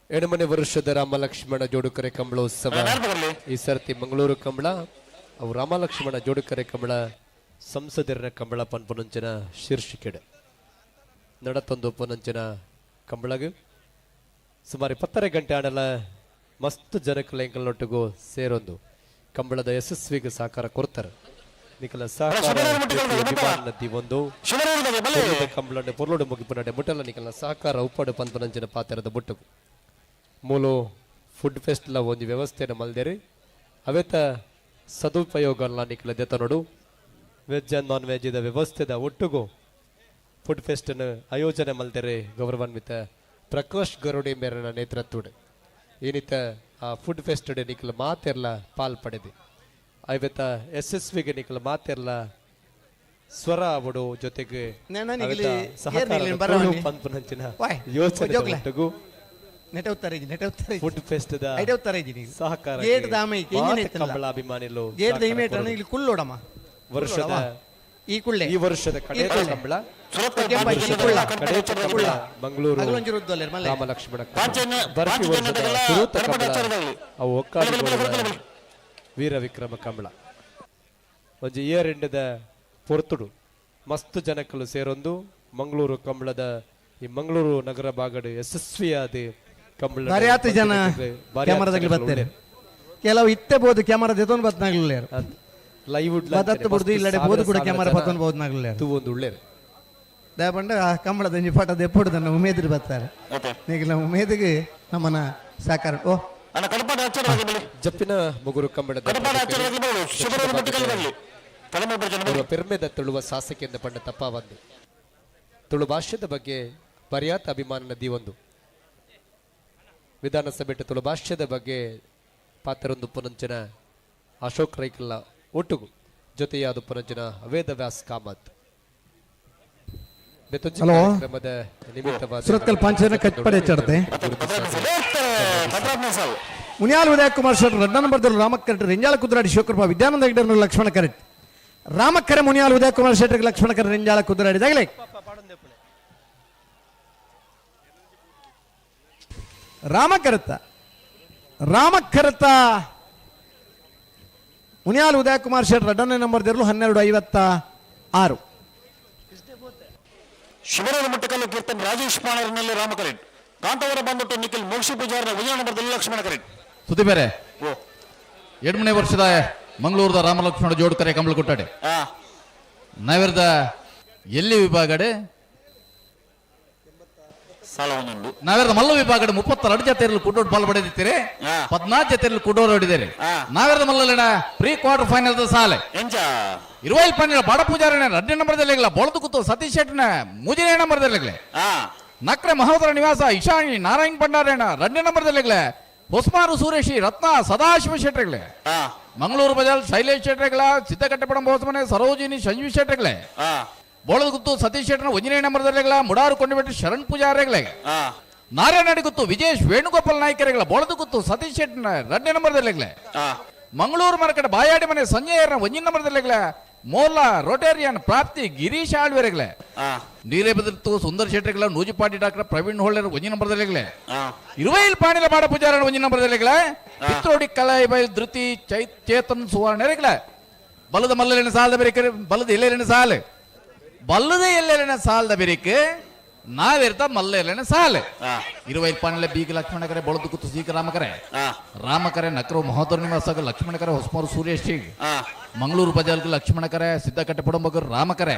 G: ಎಡಮನೆ ವರ್ಷದ ರಾಮ ಲಕ್ಷ್ಮಣ ಜೋಡುಕರೆ ಕಂಬಳೋತ್ಸವ ಈ ಸರ್ತಿ ಮಂಗಳೂರು ಕಂಬಳ ಅವು ರಾಮ ಲಕ್ಷ್ಮಣ ಜೋಡುಕರೆ ಕಂಬಳ ಸಂಸದರ ಕಂಬಳ ಪನ್ಪುನಂಚಿನ ಶೀರ್ಷಿಕೆಡೆ ನಡತೊಂದು ಪುನಂಚಿನ ಕಂಬಳಗು ಸುಮಾರು 10.5 ಗಂಟೆ ಆಡಲ ಮಸ್ತ್ ಜನಕ್ಕಲ ಎಂಕಲ್ನೊಟ್ಟಿಗೂ ಸೇರೊಂದು ಕಂಬಳದ ಯಶಸ್ವಿಗೆ ಸಹಕಾರ ಕೊಡ್ತಾರೆ. ನಿಕಲ ಸಹಕಾರ ಅಭಿಮಾನದಿ ಒಂದು ಕಂಬಳನ್ನು ಪೊರ್ಲೋಡು ಮುಗಿಪು ನಡೆ ಮುಟ್ಟಲ ನಿಕಲ ಸಹಕಾರ ಉಪ್ಪಡು ಪನ್ಪುನಂಚಿನ ಪಾತ್ರದ ಬುಟ್ಟಗು ಮೂಲು ಫುಡ್ ಫೆಸ್ಟ್ಲ ಒಂದು ವ್ಯವಸ್ಥೆಯನ್ನು ಮಲ್ದೇರಿ ಅವೇತ ಸದುಪಯೋಗ ನಿಕಲ ದೆತ ನೋಡು ವೆಜ್ ಆ್ಯಂಡ್ ನಾನ್ ವೆಜ್ ಇದ ವ್ಯವಸ್ಥೆದ ಒಟ್ಟುಗು ಫುಡ್ ಫೆಸ್ಟನ್ನು ಆಯೋಜನೆ ಮಲ್ದೇರಿ ಗೌರವಾನ್ವಿತ ಪ್ರಕಾಶ್ ಗರುಡಿ ಮೇರನ ನೇತೃತ್ವಡು ಏನಿತ ಆ ಫುಡ್ ಫೆಸ್ಟ್ ನಿಕಲ ಮಾತೆರ್ಲ ಪಾಲ್ ಪಡೆದಿ ಐವತ್ತ ಯಶಸ್ವಿಗೆ ನಿಕಲ ಮಾತೆರ್ಲ ಸ್ವರ ಅವಡು ಜೊತೆಗೆ ಪನ್ಪುನಂಚಿನ ಯೋಚನೆ ಒಟ್ಟುಗು ಫುಡ್ ಫೆಸ್ಟ್ ಸಹಕಾರ ಕಂಬಳ ಅಭಿಮಾನಿಲು ವರ್ಷದ ಈ ವರ್ಷದ ಕಡೆ ಕಂಬಳ ಕಡೆ ಮಂಗಳೂರು ರಾಮ ಲಕ್ಷ್ಮಣ ಬರ್ಫಿ ವರ್ಷದ ಸುರೂತ ಕಂಬಳ ಅವು ಒಕ್ಕಾಡಿಗೋಳ ವೀರ ವಿಕ್ರಮ ಕಂಬಳ ಒಂಜಿ ಇಯರ್ ಎಂಡದ ಪೊರ್ತುಡು ಮಸ್ತ್ ಜನಕ್ಕಲು ಸೇರೊಂದು ಮಂಗಳೂರು ಕಂಬಳದ ಈ ಮಂಗಳೂರು ನಗರ ಭಾಗಡು ಯಶಸ್ವಿಯಾದ ಕಂಬಳ
E: ಬಾರ್ಯಾತ್ ಜನ ಕ್ಯಾಮರಾದಾಗಲಿ ಬರ್ತಾರೆ. ಕೆಲವು ಇತ್ತೆ ಬೋದು ಕ್ಯಾಮರಾ ದೆತೊಂದು ಬತ್ನಾಗ್ಲಿಲ್ಲ
G: ಲೈವ್
E: ಬದತ್ತು ಬುಡ್ದು ಇಲ್ಲಡೆ ಬೋದು ಕೂಡ ಕ್ಯಾಮರಾ ಬತ್ತೊಂದು ಬೋದ್ನಾಗ್ಲಿಲ್ಲ
G: ಒಂದು ಉಳ್ಳೇರು
E: ದಯಪಂಡ ಆ ಕಂಬಳದ ಒಂಜಿ ಪಟ ದೆಪ್ಪೊಡು ತನ್ನ ಉಮೇದಿರು ಬರ್ತಾರೆ. ನಿಗಲ ಉಮೇದಿಗೆ ನಮ್ಮನ ಸಾಕಾರ ಓ
G: ಜಪ್ಪಿನ ಮುಗುರು ಕಂಬಳದ ಪೆರ್ಮೆದ ತುಳುವ ಶಾಸಕಿಯಿಂದ ಪಂಡ ತಪ್ಪಾವಂದು ತುಳು ಭಾಷ್ಯದ ಬಗ್ಗೆ ಪರ್ಯಾತ ಅಭಿಮಾನ ದೀವೊಂದು ವಿಧಾನಸಭೆ ತುಳು ಭಾಷ್ಯದ ಬಗ್ಗೆ ಪಾತ್ರೊಂದು ಪುನಂಚನ ಅಶೋಕ್ ರೈಕಲ್ಲ ಒಟ್ಟುಗು ಜೊತೆಯಾದ ಪುನಂಚನ ವೇದ ವ್ಯಾಸ್ ಕಾಮತ್ ಕಾರ್ಯಕ್ರಮದ ನಿಮಿತ್ತವಾದ
E: ಸುರತ್ಕಲ್ ಪಾಂಚನ ಕಟ್ಪಡೆ ಚಡತೆ ಮುನಿಯಾಲ್ ಉದಯ ಕುಮಾರ್ ಶೆಟ್ಟಿ ರಡ್ಡ ನಂಬರ್ ರಾಮಕರೆಟ್ ರೆಂಜಾಳ ಕುದ್ರಾಡಿ ಶಿವಕೃಪಾ ವಿದ್ಯಾನಂದ ಹೆಗ್ಡೆ ಲಕ್ಷ್ಮಣ ಕರೆಟ್ ರಾಮಕರೆ ಮುನಿಯಾಲ್ ಉದಯ ಕುಮಾರ್ ಶೆಟ್ಟಿ ಲಕ್ಷ್ಮಣ ಕರೆ ರೆಂಜಾಳ ಕುದ್ರಾಡಿ ದಾಗಲೇ ರಾಮಕರತ ರಾಮಕರತ ಮುನಿಯಾಲ್ ಉದಯ ಕುಮಾರ್ ಶೆಟ್ಟಿ ರಡ್ಡನೇ ನಂಬರ್ ದಿರಲು 12:56.
J: ಶಿವರಾಮ ಮುಟ್ಟಕಲ್ಲು ಕೀರ್ತನ್ ರಾಜೇಶ್ ಪಾಣರ್ನಲ್ಲಿ ರಾಮಕರೆಟ್ ಕಾಂತವರ ಬಂದ್ಬಿಟ್ಟು ನಿಖಿಲ್ ಮೋಕ್ಷ ಪೂಜಾರನ ವಿಜಯ ನಂಬರ್ದಲ್ಲಿ ಲಕ್ಷ್ಮಣ ಕರೆಟ್
D: ಸುದ್ದಿ ಬೇರೆ 8ನೇ ವರ್ಷದ ಮಂಗಳೂರದ ರಾಮಲಕ್ಷ್ಮಣ ಜೋಡ್ಕರೆ ಕಂಬಳ ಕೊಟ್ಟಾಡೆ ನಾವಿರದ ಎಲ್ಲಿ ವಿಭಾಗಡೆ ನಾವಿರದ ಮಲ್ಲ ವಿಭಾಗಡೆ 32 ಜೊತೆಯಲ್ಲಿ ಕುಡೋಡ್ ಬಾಲ್ ಪಡೆದಿದ್ದೀರಿ, 14 ಜೊತೆಯಲ್ಲಿ ಕುಡೋರ್ ಹೊಡಿದಿರಿ. ನಾವಿರದ ಮಲ್ಲಲ್ಲಿನ ಪ್ರೀ ಕ್ವಾರ್ಟರ್ ಫೈನಲ್ ಸಾಲೆ ಇರುವೈಲ್ ಪನ್ನಿರ ಬಾಡ ಪೂಜಾರಣ 2ನೇ ನಂಬರ್ದಲ್ಲಿ ಬೋಳದು ಕೂತು ಸತೀಶ್ ಶೆಟ್ಟನ 3ನೇ ನಂಬರ್ದಲ್ಲಿ ನಕ್ರೆ ಮಹೋದರ ನಿವಾಸ ಇಶಾಣಿ ನಾರಾಯಣ್ ಭಂಡಾರೇಣ 2ನೇ ನಂಬರ್ದಲ್ಲಿ ಹೊಸ್ಮಾರು ಸುರೇಶಿ ರತ್ನ ಸದಾಶಿವ ಶೆಟ್ಟರ್ಗಳೇ ಮಂಗಳೂರು ಬಜಾರ್ ಶೈಲೇಶ್ ಶೆಟ್ಟರ್ಗಳ ಸಿದ್ದಕಟ್ಟೆಪಡಂ ಹೊಸಮನೆ ಸರೋಜಿನಿ ಸಂಜೀವ್ ಶೆಟ್ಟರ್ಗಳೇ ಬೋಳದಗುತ್ತು ಸತೀಶ್ ಶೆಟ್ಟರ್ನ 1ನೇ ನಂಬರ್ದಲ್ಲಿಗಳ ಮುಡಾರು ಕೊಂಡಿಬೆಟ್ಟು ಶರಣ್ ಪೂಜಾರಿಗಳೇ ನಾರಾಯಣಡಿ ಗುತ್ತು ವಿಜೇಶ್ ವೇಣುಗೋಪಾಲ್ ನಾಯ್ಕರಿಗಳ ಬೋಳದಗುತ್ತು ಸತೀಶ್ ಶೆಟ್ಟರ್ನ 2ನೇ ನಂಬರ್ದಲ್ಲಿಗಳೇ ಮಂಗಳೂರು ಮಾರ್ಕೆಟ್ ಬಾಯಾಡಿ ಮನೆ ಸಂಜಯರ್ನ 1ನೇ ನಂಬರ್ದಲ್ಲಿಗಳ ಮೋರ್ಲಾ ರೋಟೇರಿಯನ್ ಪ್ರಾಪ್ತಿ ಗಿರೀಶ್ ಆಳ್ವೆರೆಗಳೇ ನೀರೇ ಬದಲಿತು ಸುಂದರ್ ಶೆಟ್ಟರ್ಗಳ ನೂಜಿಪಾಟಿ ಡಾಕ್ಟರ್ ಪ್ರವೀಣ್ ಹೊಳ್ಳೆರ್ 1ನೇ ನಂಬರ್ದಲ್ಲಿಗಳೇ ಇರುವೈಲ್ ಪಾಣಿಲ ಬಾಡ ಪೂಜಾರಣ 1ನೇ ನಂಬರ್ದಲ್ಲಿಗಳೇ ಪಿತ್ರೋಡಿ ಕಲಾಯಿ ಬೈಲ್ ಧೃತಿ ಚೇತನ್ ಸುವರ್ಣರೆಗಳೇ ಬಲದ ಮಲ್ಲಲಿನ ಸಾಲದ ಬೆರಿಕೆ ಬಲದ ಎಲ್ಲೆಲ್ಲಿನ ಸಾಲು ಬಲ್ಲದ ಎಲ್ಲೆಲ್ಲಿನ ಸಾಲದ ಬೆರಿಕೆ ನಾವಿರ್ತ ಮಲ್ಲೆಲ್ಲನ ಸಾಲೆ ಇರುವೈಲ್ ಪಾಣಿಲ ಬೀಗ ಲಕ್ಷ್ಮಣಕರೆ ಬಳದು ಕೂತು ಸೀಕ ರಾಮಕರೆ ರಾಮಕರೆ ನಕರು ಮಹೋದರ ನಿವಾಸಗ ಲಕ್ಷ್ಮಣಕರೆ ಹೊಸ್ಮಾರು ಸೂರ್ಯಶ್ರೀ ಮಂಗಳೂರು ಬಜಾರ್ಗೆ ಲಕ್ಷ್ಮಣಕರೆ ಸಿದ್ದಕಟ್ಟೆ ಪಡಂಬಗರು ರಾಮಕರೆ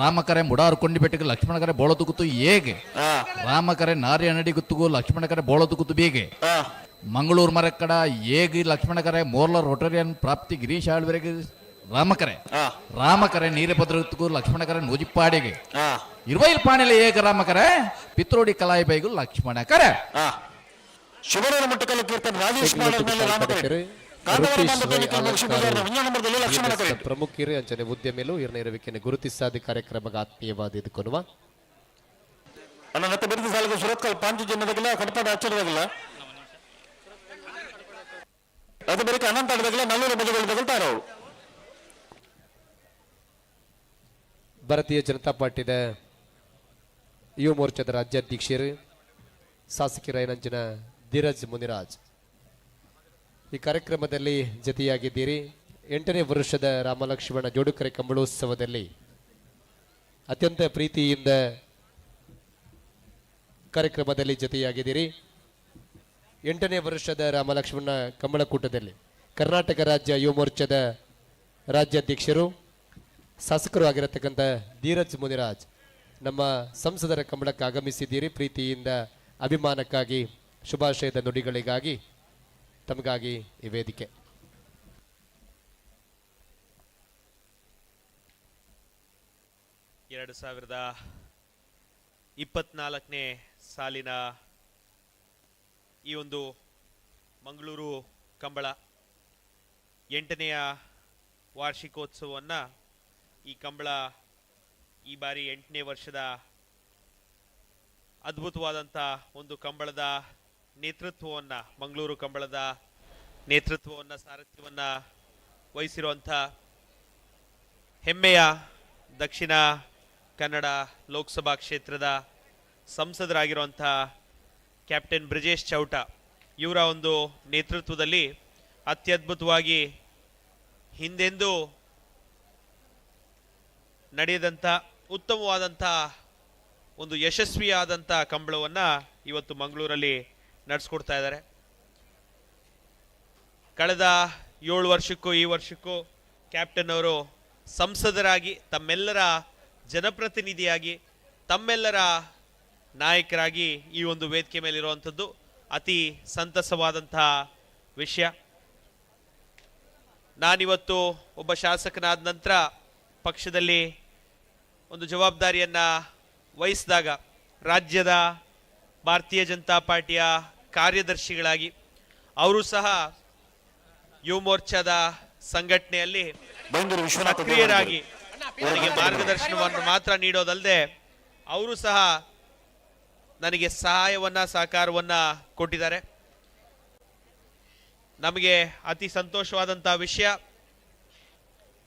D: ರಾಮಕರೆ ಮುಡಾರು ಕೊಂಡಿಬೆಟ್ಟಿಗೆ ಲಕ್ಷ್ಮಣಕರೆ ಬೋಳದು ಗುತ್ತು ಏಗೆ ರಾಮಕರೆ ನಾರಿಯನಡಿ ಗುತ್ತುಗು ಲಕ್ಷ್ಮಣಕರೆ ಬೋಳದು ಗುತ್ತು ಬೇಗೆ ಮಂಗಳೂರು ಮರಕ್ಕಡ ಏಗಿ ಲಕ್ಷ್ಮಣಕರೆ ಮೋರ್ಲ ರೋಟರಿಯನ್ ಪ್ರಾಪ್ತಿ ಗಿರೀಶ್ ಆಳ್ವರೆಗೆ ರಾಮಕರೆ ರಾಮಕರೆ ನೀರಭದ್ರಗುತ್ತಿಗೂ ಲಕ್ಷ್ಮಣಕರೆ ನೂಜಿಪ್ಪಾಡಿಗೆ ಇರುವೈಲ್ ಪಾಣಿಲೆ ಏಕ ರಾಮಕರೆ ಪಿತ್ರೋಡಿ ಕಲಾಯಿ ಬೈಗು ಲಕ್ಷ್ಮಣಕರೆ
J: ಶಿವರಾಮ ಮುಟ್ಟಕಲ್ಲು ಕೀರ್ತನ್ ರಾಜೇಶ್
G: ಪ್ರಮುಖರು ಅಂಚನೆ ಉದ್ಯಮಿಲು ಇರವಿಕೆಯನ್ನು ಗುರುತಿಸಾದ ಕಾರ್ಯಕ್ರಮಕ್ಕೆ ಆತ್ಮೀಯವಾದ ಇದಕ್ಕೊನುವ ಭಾರತೀಯ ಜನತಾ ಪಾರ್ಟಿದ ಯುವ ಮೋರ್ಚಾದ ರಾಜ್ಯಾಧ್ಯಕ್ಷರು ಶಾಸಕರಾಯನಂಚಿನ ಧೀರಜ್ ಮುನಿರಾಜ್ ಈ ಕಾರ್ಯಕ್ರಮದಲ್ಲಿ ಜೊತೆಯಾಗಿದ್ದೀರಿ. 8ನೇ ವರ್ಷದ ರಾಮಲಕ್ಷ್ಮಣ ಜೋಡುಕರೆ ಕಂಬಳೋತ್ಸವದಲ್ಲಿ ಅತ್ಯಂತ ಪ್ರೀತಿಯಿಂದ ಕಾರ್ಯಕ್ರಮದಲ್ಲಿ ಜೊತೆಯಾಗಿದ್ದೀರಿ. 8ನೇ ವರ್ಷದ ರಾಮಲಕ್ಷ್ಮಣ ಕಂಬಳಕೂಟದಲ್ಲಿ ಕರ್ನಾಟಕ ರಾಜ್ಯ ಯುವ ಮೋರ್ಚಾದ ರಾಜ್ಯಾಧ್ಯಕ್ಷರು ಶಾಸಕರು ಆಗಿರತಕ್ಕಂಥ ಧೀರಜ್ ಮುನಿರಾಜ್ ನಮ್ಮ ಸಂಸದರ ಕಂಬಳಕ್ಕೆ ಆಗಮಿಸಿದ್ದೀರಿ. ಪ್ರೀತಿಯಿಂದ ಅಭಿಮಾನಕ್ಕಾಗಿ ಶುಭಾಶಯದ ನುಡಿಗಳಿಗಾಗಿ ತಮಗಾಗಿ ಈ ವೇದಿಕೆ.
V: ಎರಡು 2024ನೇ ಸಾಲಿನ ಈ ಒಂದು ಮಂಗಳೂರು ಕಂಬಳ 8ನೆಯ ವಾರ್ಷಿಕೋತ್ಸವವನ್ನು ಈ ಕಂಬಳ ಈ ಬಾರಿ 8ನೇ ವರ್ಷದ ಅದ್ಭುತವಾದಂಥ ಒಂದು ಕಂಬಳದ ನೇತೃತ್ವವನ್ನು, ಮಂಗಳೂರು ಕಂಬಳದ ನೇತೃತ್ವವನ್ನು, ಸಾರಥ್ಯವನ್ನು ವಹಿಸಿರುವಂಥ ಹೆಮ್ಮೆಯ ದಕ್ಷಿಣ ಕನ್ನಡ ಲೋಕಸಭಾ ಕ್ಷೇತ್ರದ ಸಂಸದರಾಗಿರುವಂಥ ಕ್ಯಾಪ್ಟನ್ ಬ್ರಿಜೇಶ್ ಚೌಟ ಇವರ ಒಂದು ನೇತೃತ್ವದಲ್ಲಿ ಅತ್ಯದ್ಭುತವಾಗಿ ಹಿಂದೆಂದೂ ನಡೆಯದಂಥ ಉತ್ತಮವಾದಂಥ ಒಂದು ಯಶಸ್ವಿಯಾದಂಥ ಕಂಬಳವನ್ನು ಇವತ್ತು ಮಂಗಳೂರಲ್ಲಿ ನಡೆಸ್ಕೊಡ್ತಾ ಇದ್ದಾರೆ. ಕಳೆದ 7 ವರ್ಷಕ್ಕೂ ಈ ವರ್ಷಕ್ಕೂ ಕ್ಯಾಪ್ಟನ್ ಅವರು ಸಂಸದರಾಗಿ ತಮ್ಮೆಲ್ಲರ ಜನಪ್ರತಿನಿಧಿಯಾಗಿ ತಮ್ಮೆಲ್ಲರ ನಾಯಕರಾಗಿ ಈ ಒಂದು ವೇದಿಕೆ ಮೇಲಿರುವಂಥದ್ದು ಅತಿ ಸಂತಸವಾದಂತಹ ವಿಷಯ. ನಾನಿವತ್ತು ಒಬ್ಬ ಶಾಸಕನಾದ ನಂತರ ಪಕ್ಷದಲ್ಲಿ ಒಂದು ಜವಾಬ್ದಾರಿಯನ್ನು ವಹಿಸಿದಾಗ ರಾಜ್ಯದ ಭಾರತೀಯ ಜನತಾ ಪಾರ್ಟಿಯ ಕಾರ್ಯದರ್ಶಿಗಳಾಗಿ ಅವರು ಸಹ ಯುವ ಮೋರ್ಚಾದ ಸಂಘಟನೆಯಲ್ಲಿ ಸಕ್ರಿಯರಾಗಿ ನನಗೆ ಮಾರ್ಗದರ್ಶನವನ್ನು ಮಾತ್ರ ನೀಡೋದಲ್ಲದೆ ಅವರು ಸಹ ನನಗೆ ಸಹಾಯವನ್ನ ಸಹಕಾರವನ್ನ ಕೊಟ್ಟಿದ್ದಾರೆ. ನಮಗೆ ಅತಿ ಸಂತೋಷವಾದಂತಹ ವಿಷಯ,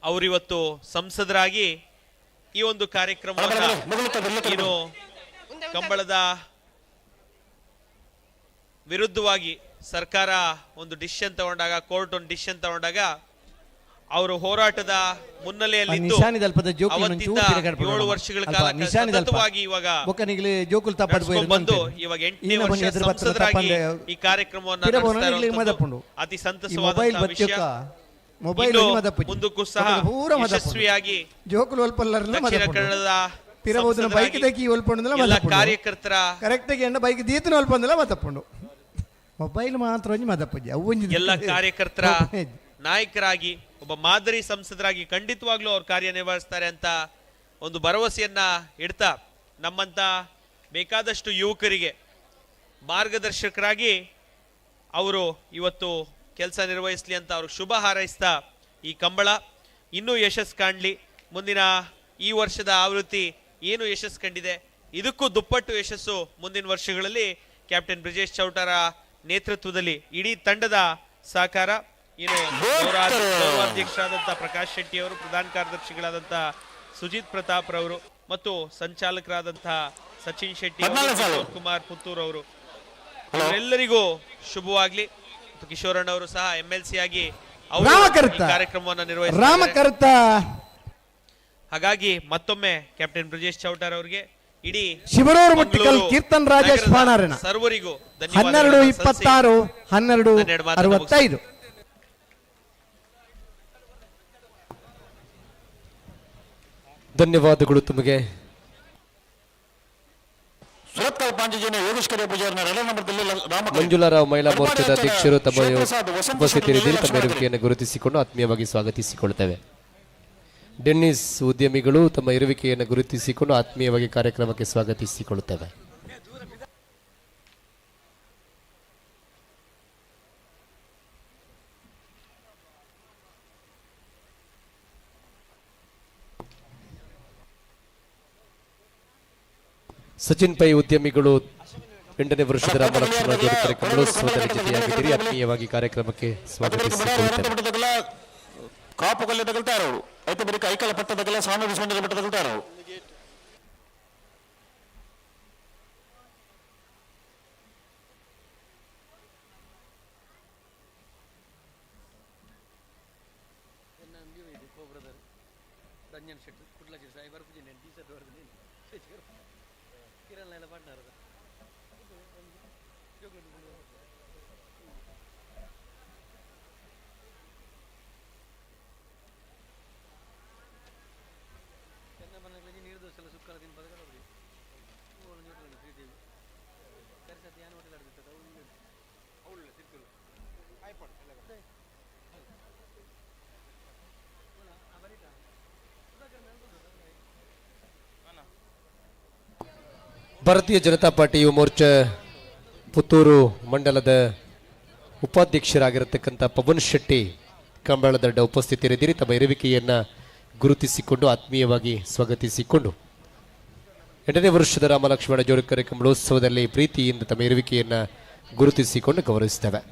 V: ಅವರಿವತ್ತು ಸಂಸದರಾಗಿ ಈ ಒಂದು ಕಾರ್ಯಕ್ರಮವನ್ನು ಏನು ಕಂಬಳದ ವಿರುದ್ಧವಾಗಿ ಸರ್ಕಾರ ಒಂದು ಡಿಸಿಷನ್ ತಗೊಂಡಾಗ, ಕೋರ್ಟ್ ಒಂದು ಡಿಸಿಷನ್ ತಗೊಂಡಾಗ ಅವರು ಹೋರಾಟದ ಮುನ್ನೆಲೆಯಲ್ಲಿ 7 ವರ್ಷಗಳ ಕಾಲ ಸತತವಾಗಿ ಇವಾಗ ಬಂದು ಇವಾಗ 8ನೇ ವರ್ಷ ಸಂಸದರಾಗಿ ಈ ಕಾರ್ಯಕ್ರಮವನ್ನು ನಡೆಸ್ತಾ ಇರುವಂತದ್ದು ಅತಿ ಸಂತಸವಾದಂತಹ ವಿಷಯ. ಮುಂದಕ್ಕೂ ಸಹ ಯಶಸ್ವಿಯಾಗಿ ದಕ್ಷಿಣ ಕನ್ನಡದ ಎಲ್ಲ ಕಾರ್ಯಕರ್ತರ
E: ಮೊಬೈಲ್ ಮಾತ್ರ
V: ಎಲ್ಲ ಕಾರ್ಯಕರ್ತರ ನಾಯಕರಾಗಿ ಒಬ್ಬ ಮಾದರಿ ಸಂಸದರಾಗಿ ಖಂಡಿತವಾಗ್ಲೂ ಅವ್ರು ಕಾರ್ಯನಿರ್ವಹಿಸ್ತಾರೆ ಅಂತ ಒಂದು ಭರವಸೆಯನ್ನ ಇಡ್ತಾ, ನಮ್ಮಂತ ಬೇಕಾದಷ್ಟು ಯುವಕರಿಗೆ ಮಾರ್ಗದರ್ಶಕರಾಗಿ ಅವರು ಇವತ್ತು ಕೆಲಸ ನಿರ್ವಹಿಸಲಿ ಅಂತ ಅವ್ರಿಗೆ ಶುಭ ಹಾರೈಸ್ತಾ, ಈ ಕಂಬಳ ಇನ್ನೂ ಯಶಸ್ಸು ಕಾಣಲಿ, ಮುಂದಿನ ಈ ವರ್ಷದ ಆವೃತ್ತಿ ಏನು ಯಶಸ್ಸು ಕಂಡಿದೆ ಇದಕ್ಕೂ ದುಪ್ಪಟ್ಟು ಯಶಸ್ಸು ಮುಂದಿನ ವರ್ಷಗಳಲ್ಲಿ ಕ್ಯಾಪ್ಟನ್ ಬ್ರಿಜೇಶ್ ಚೌಟರ ನೇತೃತ್ವದಲ್ಲಿ ಇಡೀ ತಂಡದ ಸಹಕಾರ, ಏನು ಗೌರವಾಧ್ಯಕ್ಷರಾದಂತಹ ಪ್ರಕಾಶ್ ಶೆಟ್ಟಿ ಅವರು, ಪ್ರಧಾನ ಕಾರ್ಯದರ್ಶಿಗಳಾದಂತಹ ಸುಜಿತ್ ಪ್ರತಾಪ್ ರವರು ಮತ್ತು ಸಂಚಾಲಕರಾದಂತಹ ಸಚಿನ್ ಶೆಟ್ಟಿ, ಕುಮಾರ್ ಪುತ್ತೂರ್ ಅವರು, ಇವರೆಲ್ಲರಿಗೂ ಶುಭವಾಗ್ಲಿ. ಮತ್ತು ಕಿಶೋರಣ್ಣ ಅವರು ಸಹ MLC ಆಗಿ ಅವರು ಕಾರ್ಯಕ್ರಮವನ್ನು ನಿರ್ವಹಿಸಿದ್ದಾರೆ. ಹಾಗಾಗಿ ಮತ್ತೊಮ್ಮೆ ಕ್ಯಾಪ್ಟನ್ ಬ್ರಿಜೇಶ್ ಚೌಟಾರ್ ಅವರಿಗೆ ಇಡೀ
E: ಶಿವರೂರು ಮುಟ್ಟಿಕಲ್ ಕೀರ್ತನ್ ರಾಜೇಶ್ ಪಾಣಾರಣ
V: ಸರ್ವರಿಗೂ
E: 12 26 12 65.
G: ಧನ್ಯವಾದಗಳು ತಮಗೆ. ಮಂಜುಳಾರಾವ್ ಮಹಿಳಾ ಮೋರ್ಚಾದ ಅಧ್ಯಕ್ಷರು ತಮ್ಮ ಉಪಸ್ಥಿತರಿದ್ದೀರಿ. ತಮ್ಮ ಇರುವಿಕೆಯನ್ನು ಗುರುತಿಸಿಕೊಂಡು ಆತ್ಮೀಯವಾಗಿ ಸ್ವಾಗತಿಸಿಕೊಳ್ತೇವೆ. ಡೆನ್ನಿಸ್ ಉದ್ಯಮಿಗಳು ತಮ್ಮ ಇರುವಿಕೆಯನ್ನು ಗುರುತಿಸಿಕೊಂಡು ಆತ್ಮೀಯವಾಗಿ ಕಾರ್ಯಕ್ರಮಕ್ಕೆ ಸ್ವಾಗತಿಸಿಕೊಳ್ಳುತ್ತೇವೆ. ಸಚಿನ್ ಪೈ ಉದ್ಯಮಿಗಳು 8ನೇ ವರ್ಷದ ರಾಮಲಕ್ಷ್ಮಣ ಜೋಡಿಕರೆ ಕಮಲೋತ್ಸವದಲ್ಲಿ ಜೊತೆಯಾಗಿದ್ದೀರಿ. ಆತ್ಮೀಯವಾಗಿ ಕಾರ್ಯಕ್ರಮಕ್ಕೆ ಸ್ವಾಗತಿಸಿಕೊಳ್ಳುತ್ತೇವೆ.
J: ಕಾಪು ಕಲ್ಲು ತಗಲ್ತಾರೆ ಅವರು, ಐತೆ ಬರೀ ಕೈಕಾಲ ಪಟ್ಟದಕ್ಕೆಲ್ಲ ಸ್ವಾಮಿ ವಿಶ್ವನಾಥ ಪಟ್ಟ ತಗಲ್ತಾರೆ ಅವರು.
G: ಭಾರತೀಯ ಜನತಾ ಪಾರ್ಟಿ ಯುವ ಮೋರ್ಚಾ ಪುತ್ತೂರು ಮಂಡಲದ ಉಪಾಧ್ಯಕ್ಷರಾಗಿರತಕ್ಕಂಥ ಪವನ್ ಶೆಟ್ಟಿ ಕಂಬಳದಡ್ಡ ಉಪಸ್ಥಿತರಿದ್ದೀರಿ. ತಮ್ಮ ಇರುವಿಕೆಯನ್ನು ಗುರುತಿಸಿಕೊಂಡು ಆತ್ಮೀಯವಾಗಿ ಸ್ವಾಗತಿಸಿಕೊಂಡು 8ನೇ ವರ್ಷದ ರಾಮಲಕ್ಷ್ಮಣ ಜೋಡಿಕರೆ ಕಂಬಳೋತ್ಸವದಲ್ಲಿ ಪ್ರೀತಿಯಿಂದ ತಮ್ಮ ಇರುವಿಕೆಯನ್ನು ಗುರುತಿಸಿಕೊಂಡು ಗೌರವಿಸುತ್ತೇವೆ.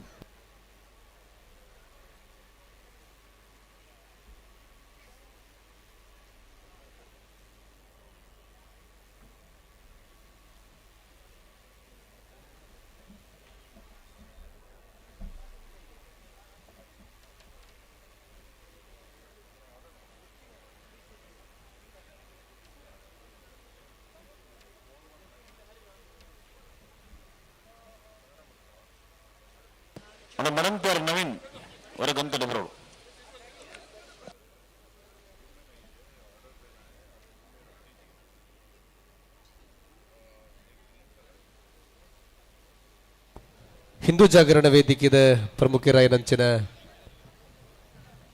J: ಮಡಂಪೇರ್ ನವೀನ್ ಹೊರಗಂತ ಬರೋಡು.
G: ಹಿಂದೂ ಜಾಗರಣ ವೇದಿಕೆದ ಪ್ರಮುಖರಾಯನಂಚಿನ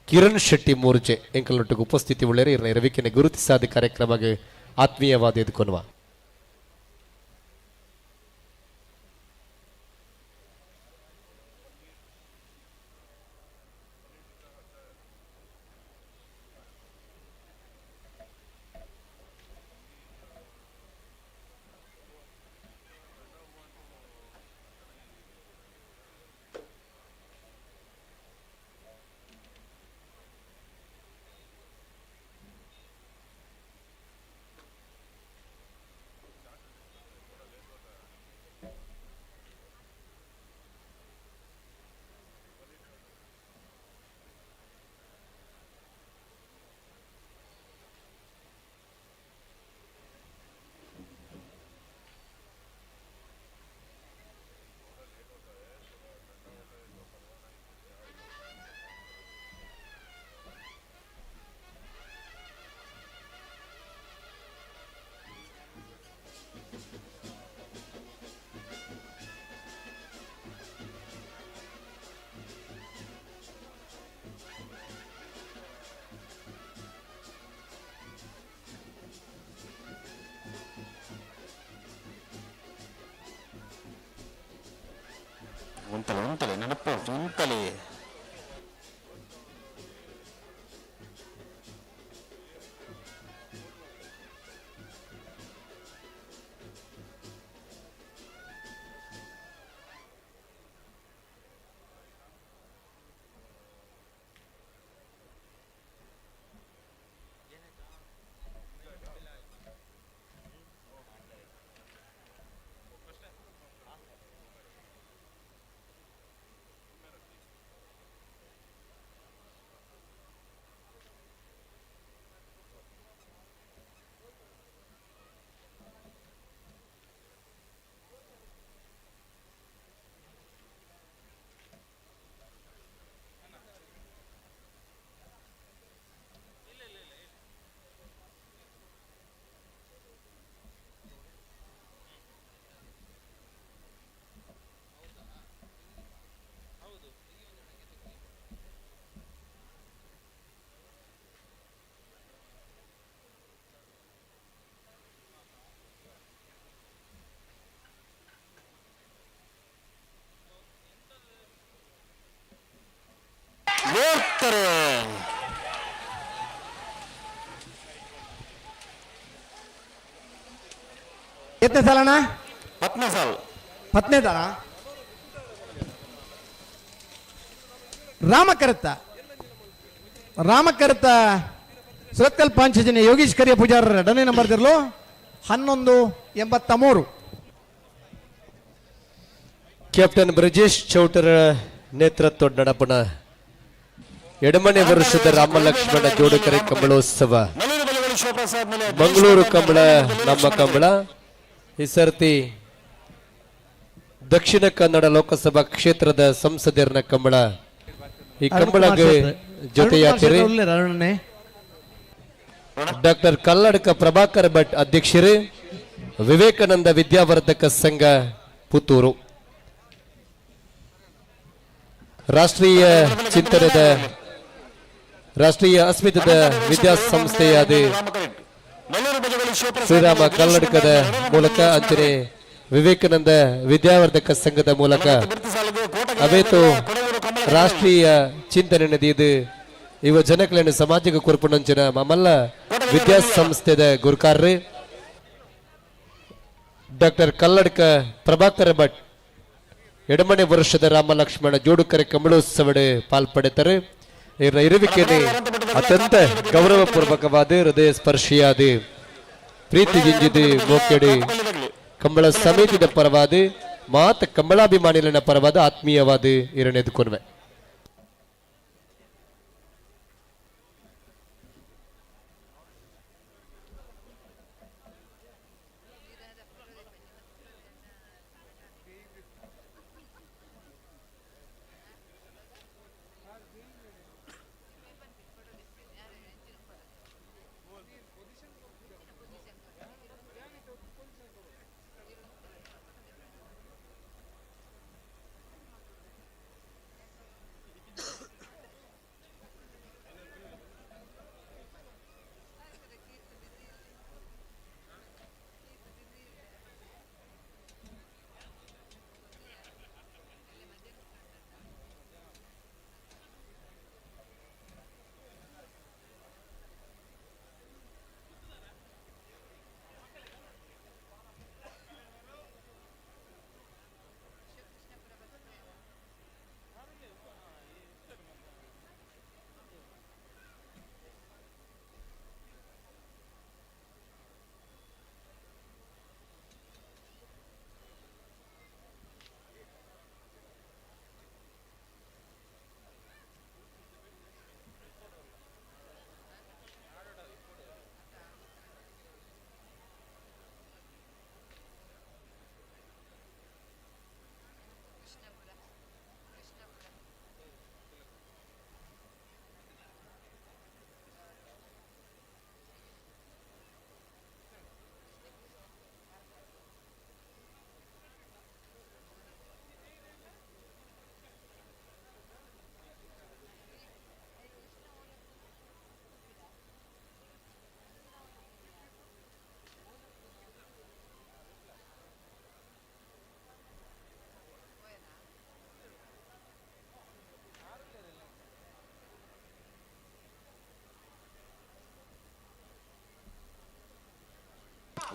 G: ಕಿರಣ್ ಶೆಟ್ಟಿ ಮೂರ್ಜೆ ಎಂಕಲ್ನೊಟ್ಟಿಗೆ ಉಪಸ್ಥಿತಿ ಉಳ್ಳೇರಿ ಇರ್ನ ಇರವಿಕೆನೆ ಗುರುತಿಸಾದ ಕಾರ್ಯಕ್ರಮಕ್ಕೆ ಆತ್ಮೀಯವಾದ ಎದುಕೊನುವ.
J: ಉಂಟಲೆ ಉಂಟಲೆ ನೆನಪು ಉಂಟಲೆ. ಹೋಗ್ತಾರೆ.
E: ಎತ್ತನೇ ಸಾಲಣ್ಣ?
J: 10ನೇ ಸಾಲು.
E: 10ನೇ ದಾನ. ರಾಮಕರತ ರಾಮಕರತ ಸುರತ್ಕಲ್ ಪಾಂಚಜನ್ಯ ಯೋಗೀಶ್ ಕರಿಯ ಪೂಜಾರರ ಎರಡನೇ ನಂಬರ್ ದಿರ್ಲು 11:83.
G: ಕ್ಯಾಪ್ಟನ್ ಬ್ರಜೇಶ್ ಚೌಟರ ನೇತೃತ್ವ ನಡಪಣ ಎಡಮನೆ ವರ್ಷದ ರಾಮಲಕ್ಷ್ಮಣ ಜೋಡುಕರೆ ಕಂಬಳೋತ್ಸವ ಮಂಗಳೂರು ಕಂಬಳ ನಮ್ಮ ಕಂಬಳ ಈ ಸರ್ತಿ ದಕ್ಷಿಣ ಕನ್ನಡ ಲೋಕಸಭಾ ಕ್ಷೇತ್ರದ ಸಂಸದರನ ಕಂಬಳ. ಈ ಕಂಬಳಕ್ಕೆ ಜೊತೆಯಾತಿರಿ ಡಾಕ್ಟರ್ ಕಲ್ಲಡ್ಕ ಪ್ರಭಾಕರ್ ಭಟ್ ಅಧ್ಯಕ್ಷರು, ವಿವೇಕಾನಂದ ವಿದ್ಯಾವರ್ಧಕ ಸಂಘ ಪುತ್ತೂರು. ರಾಷ್ಟ್ರೀಯ ಚಿಂತನದ ರಾಷ್ಟ್ರೀಯ ಅಸ್ಮಿತದ ವಿದ್ಯಾಸಂಸ್ಥೆಯಾದ ಶ್ರೀರಾಮ ಕಲ್ಲಡ್ಕದ ಮೂಲಕ ಅಂಚನೆ ವಿವೇಕಾನಂದ ವಿದ್ಯಾವರ್ಧಕ ಸಂಘದ ಮೂಲಕ ಅವೇತು ರಾಷ್ಟ್ರೀಯ ಚಿಂತನೆ ನದಿಯದು ಇವ ಜನಕలను ಸಮಾಜಕ್ಕೆ ಕೊರ್ಪುನಂಚಿನ ಮಮಲ್ಲ ವಿದ್ಯಾಸಂಸ್ಥೆದ ಗುರುಕಾರ್ರಿ ಡಾಕ್ಟರ್ ಕಲ್ಲಡ್ಕ ಪ್ರಭಾಕರ ಭಟ್ ಎಡಮನೆ ವರ್ಷದ ರಾಮ ಲಕ್ಷ್ಮಣ ಜೋಡುಕರೆ ಕಂಬಳೋತ್ಸವಡೆ ಪಾಲ್ಪಡೆತಾರೆ. ಇವರ ಇರುವಿಕೆಯಲ್ಲಿ ಅತ್ಯಂತ ಗೌರವಪೂರ್ವಕವಾದ ಹೃದಯ ಸ್ಪರ್ಶಿಯಾದ ಪ್ರೀತಿ ಜಿಂಜಿದಿ ಮೋಕೆಡಿ ಕಂಬಳ ಸಮಿತಿದ ಪರವಾದ ಮಾತ ಕಂಬಳಾಭಿಮಾನಿಗಳ ಪರವಾದ ಆತ್ಮೀಯವಾದ ಎರಡನೇದು ಕೊನ್ವೆ.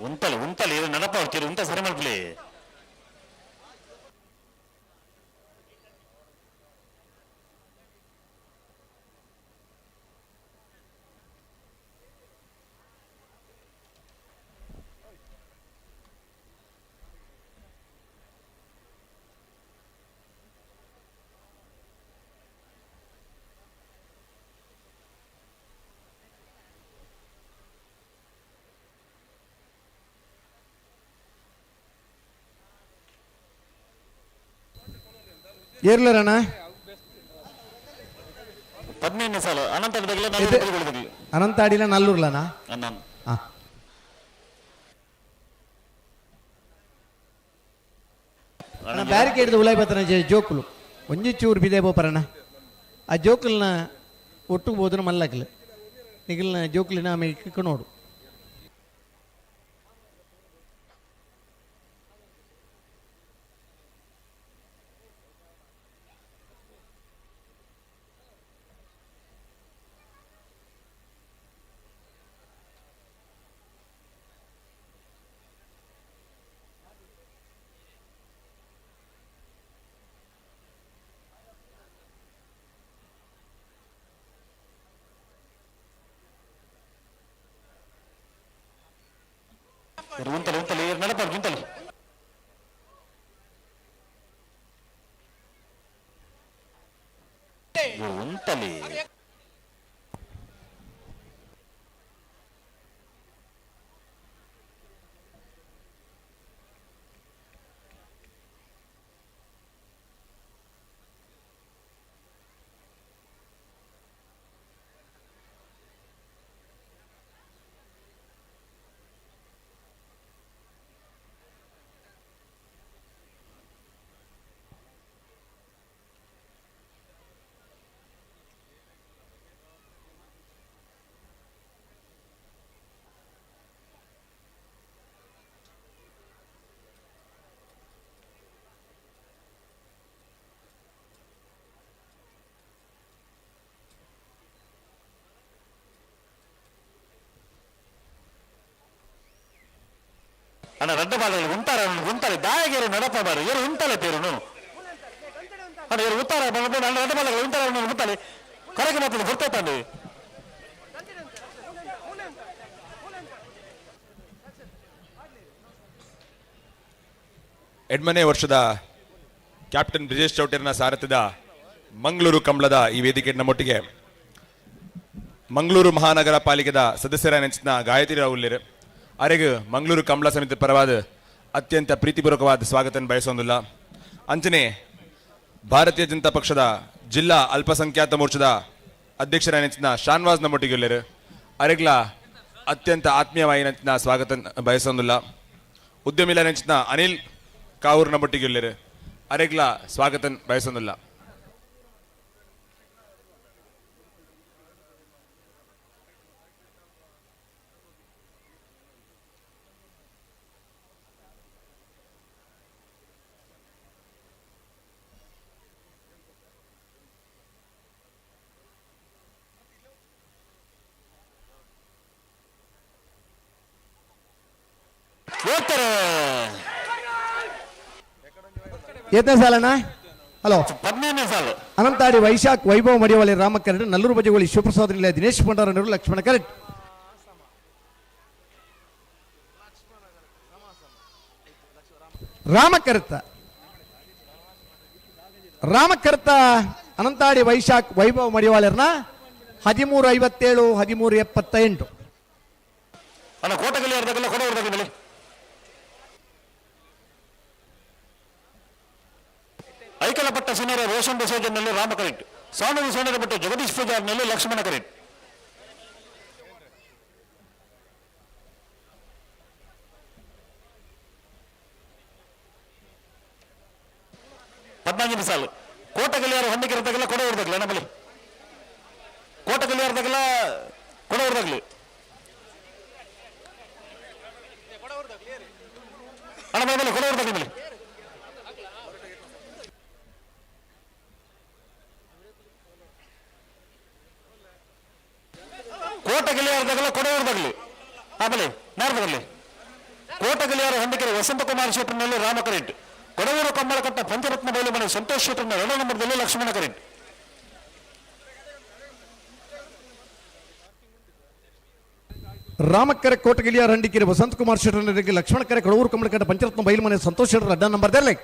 J: ಉಂತಲೆ ಉಂತಲೆ ಇದು ನಡಪ ಹೋಗ್ತೀರಿ ಉಂತ ಸರಿ ಮಲ್ಪಲಿ.
E: ಏರ್ಲರಣ
J: 15 ಸಾಲು ಅನಂತ
E: ಅನಂತ ಅಡಿಲ ನಲ್ಲೂರ್ಲನಾ? ಬ್ಯಾರಿಕೇಡ್ ಉಲಾಯ್ ಬತ್ತನ ಜೋಕುಲು ಒಂಜಿ ಚೂರು ಬಿದೆ ಬೋಪರಣ ಆ ಜೋಕುಲ್ನ ಒಟ್ಟು ಬೋದನ ಮಲ್ಲಕಲು ನಿಗಲ್ನ ಜೋಕುಲಿನ ಆమె ನೋಡು.
J: ಉಂತಲೆ ಉಂತಲೆ ನಡಪ ಉಂತಲೆ. ಉಂತಲೆ ಅಣ್ಣ ರಡ್ಡ ಬಾಲಗಳು ಉಂಟಾರ ಉಂತಾರೆ ದಾಯಗೇರು ನಡಪ ಬಾರು ಏರು ಉಂತಲೆ ಪೇರುನು ಅಣ್ಣ ಏರು ಉತ್ತಾರ ಅಣ್ಣ ರಡ್ಡ ಬಾಲಗಳು ಉಂಟಾರ ಉಂತಾಲೆ ಕೊರಗೆ ಮಾತ್ರ ಹೊರ್ತಾನೆ.
M: ಎಡ್ಮನೇ ವರ್ಷದ ಕ್ಯಾಪ್ಟನ್ ಬ್ರಿಜೇಶ್ ಚೌಟೇರ್ನ ಸಾರಥ್ಯದ ಮಂಗಳೂರು ಕಂಬಳದ ಈ ವೇದಿಕೆ ನಮ್ಮೊಟ್ಟಿಗೆ ಮಂಗಳೂರು ಮಹಾನಗರ ಪಾಲಿಕೆದ ಸದಸ್ಯರ ನೆಂಚಿನ ಗಾಯತ್ರಿ ರಾವ್ ಉಲ್ಲೇರು ಅರೆಗ್ ಮಂಗಳೂರು ಕಂಬಳ ಸಮಿತಿ ಪರವಾದ ಅತ್ಯಂತ ಪ್ರೀತಿಪೂರ್ವಕವಾದ ಸ್ವಾಗತ ಬಯಸೋದಿಲ್ಲ. ಅಂಚನೆ ಭಾರತೀಯ ಜನತಾ ಪಕ್ಷದ ಜಿಲ್ಲಾ ಅಲ್ಪಸಂಖ್ಯಾತ ಮೋರ್ಚಾದ ಅಧ್ಯಕ್ಷರ ನೆಂಚಿನ ಶಾನ್ವಾಜ್ ನಮ್ಮೊಟ್ಟಿಗೆ ಉಲ್ಲೇರು ಅರೆಗ್ಲ ಅತ್ಯಂತ ಆತ್ಮೀಯವಾಗಿ ನೆಂಚಿನ ಸ್ವಾಗತ ಬಯಸೋದಿಲ್ಲ. ಉದ್ಯಮಿಲ ನೆಂಚಿನ ಅನಿಲ್ ಕಾವೂರ್ ನಮ್ಮೊಟ್ಟಿಗೆ ಉಲ್ಲೇರು ಅರೆಗ್ಲ ಸ್ವಾಗತ ಬಯಸೋದಿಲ್ಲ.
E: ಎತ್ತನೇ ಸಾಲಣ್ಣ? ಹಲೋ,
J: 15ನೇ ಸಾಲು.
E: ಅನಂತಾಡಿ ವೈಶಾಖ್ ವೈಭವ ಮಡಿವಾಳಿ ರಾಮಕರಡ್, ನಲ್ಲೂರು ಬಜಗೋಳಿ ಶಿವಪ್ರಸಾದ್ ನಿಲಯ ದಿನೇಶ್ ಭಂಡಾರನವರು ಲಕ್ಷ್ಮಣ ಕರಡ್. ರಾಮಕರ್ತ ರಾಮಕರ್ತ ಅನಂತಾಡಿ ವೈಶಾಖ್ ವೈಭವ ಮಡಿವಾಳರ್ನ 13:57 13:78.
J: ಅಣ್ಣ ಕೋಟಗಲ್ಲಿ ಅರ್ಧಗಲ್ಲ ಕೊಡೋರ್ದಾಗ ಐಕಲಪಟ್ಟ ಸಿನರ ರೋಷನ್ ಬಸೋಜನ್ನಲ್ಲಿ ರಾಮ ಕರೆಕ್ಟ್, ಸಾನೂರು ಸೋನರ ಭಟ್ಟ ಜಗದೀಶ್ ಪೂಜಾರ್ನಲ್ಲಿ ಲಕ್ಷ್ಮಣ ಕರೆಕ್ಟ್. ಪದ್ನಾಂಜಿನ ಸಾಲು ಕೋಟಗಲಿಯಾರ ಹೊಂದಿಕಿರದಾಗಲ್ಲ ಕೊಡೋರ್ದಾಗಲ್ಲ ನಮ್ಮಲ್ಲಿ ಕೋಟಗಲಿಯಾರದಾಗಲ್ಲ ಕೊಡೋರ್ದಾಗ್ಲಿ ಅಣ್ಣ ಮೇಲೆ ಕೊಡೋರ್ದಾಗ್ಲಿ ಮೇಲೆ ಕೋಟಗಲಿಯಾರದಾಗಲ್ಲ ಕೊಡೋರ್ದಾಗ್ಲಿ ಆಮೇಲೆ ನಾರ್ದಾಗಲಿ ಕೋಟಗಲಿಯಾರ ಹೊಂದಿಕೆರೆ ವಸಂತಕುಮಾರ್ ಶೆಟ್ಟರ್ನಲ್ಲಿ ರಾಮಕರೆಟ್. ಕೊಡವೂರು ಕಂಬಳಕಟ್ಟ ಪಂಚರತ್ನ ಬೈಲುಮನೆ ಸಂತೋಷ್ ಶೆಟ್ಟರ್ನ 2 ನಂಬರ್ದಲ್ಲಿ ಲಕ್ಷ್ಮಣ ಕರೆಟ್.
E: ರಾಮಕರೆ ಕೋಟಗಿಲಿಯಾರ ಹಂಡಿಕೆರೆ ವಸಂತಕುಮಾರ್ ಶೆಟ್ಟರ್ನಲ್ಲಿ ಲಕ್ಷ್ಮಣಕರೆ ಕೊಡವೂರು ಕಂಬಳಕಟ್ಟ ಪಂಚರತ್ನ ಬೈಲುಮನೆ ಸಂತೋಷ್ ಶೆಟ್ಟರ್ 2 ನಂಬರ್ದಲ್ಲಿ.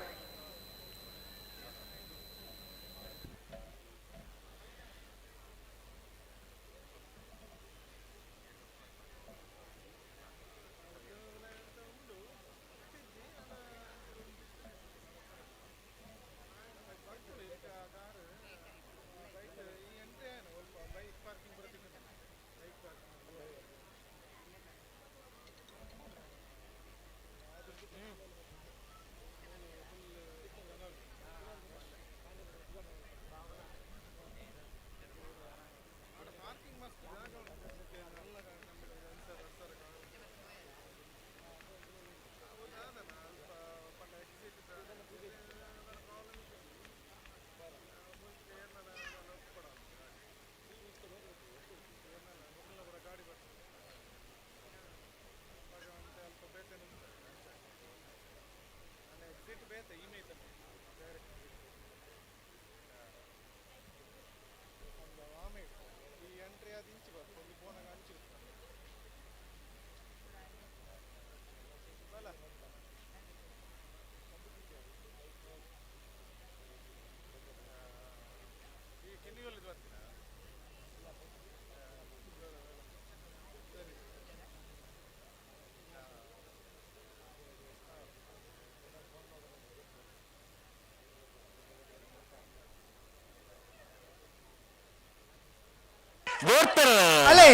E: ಅಲೇ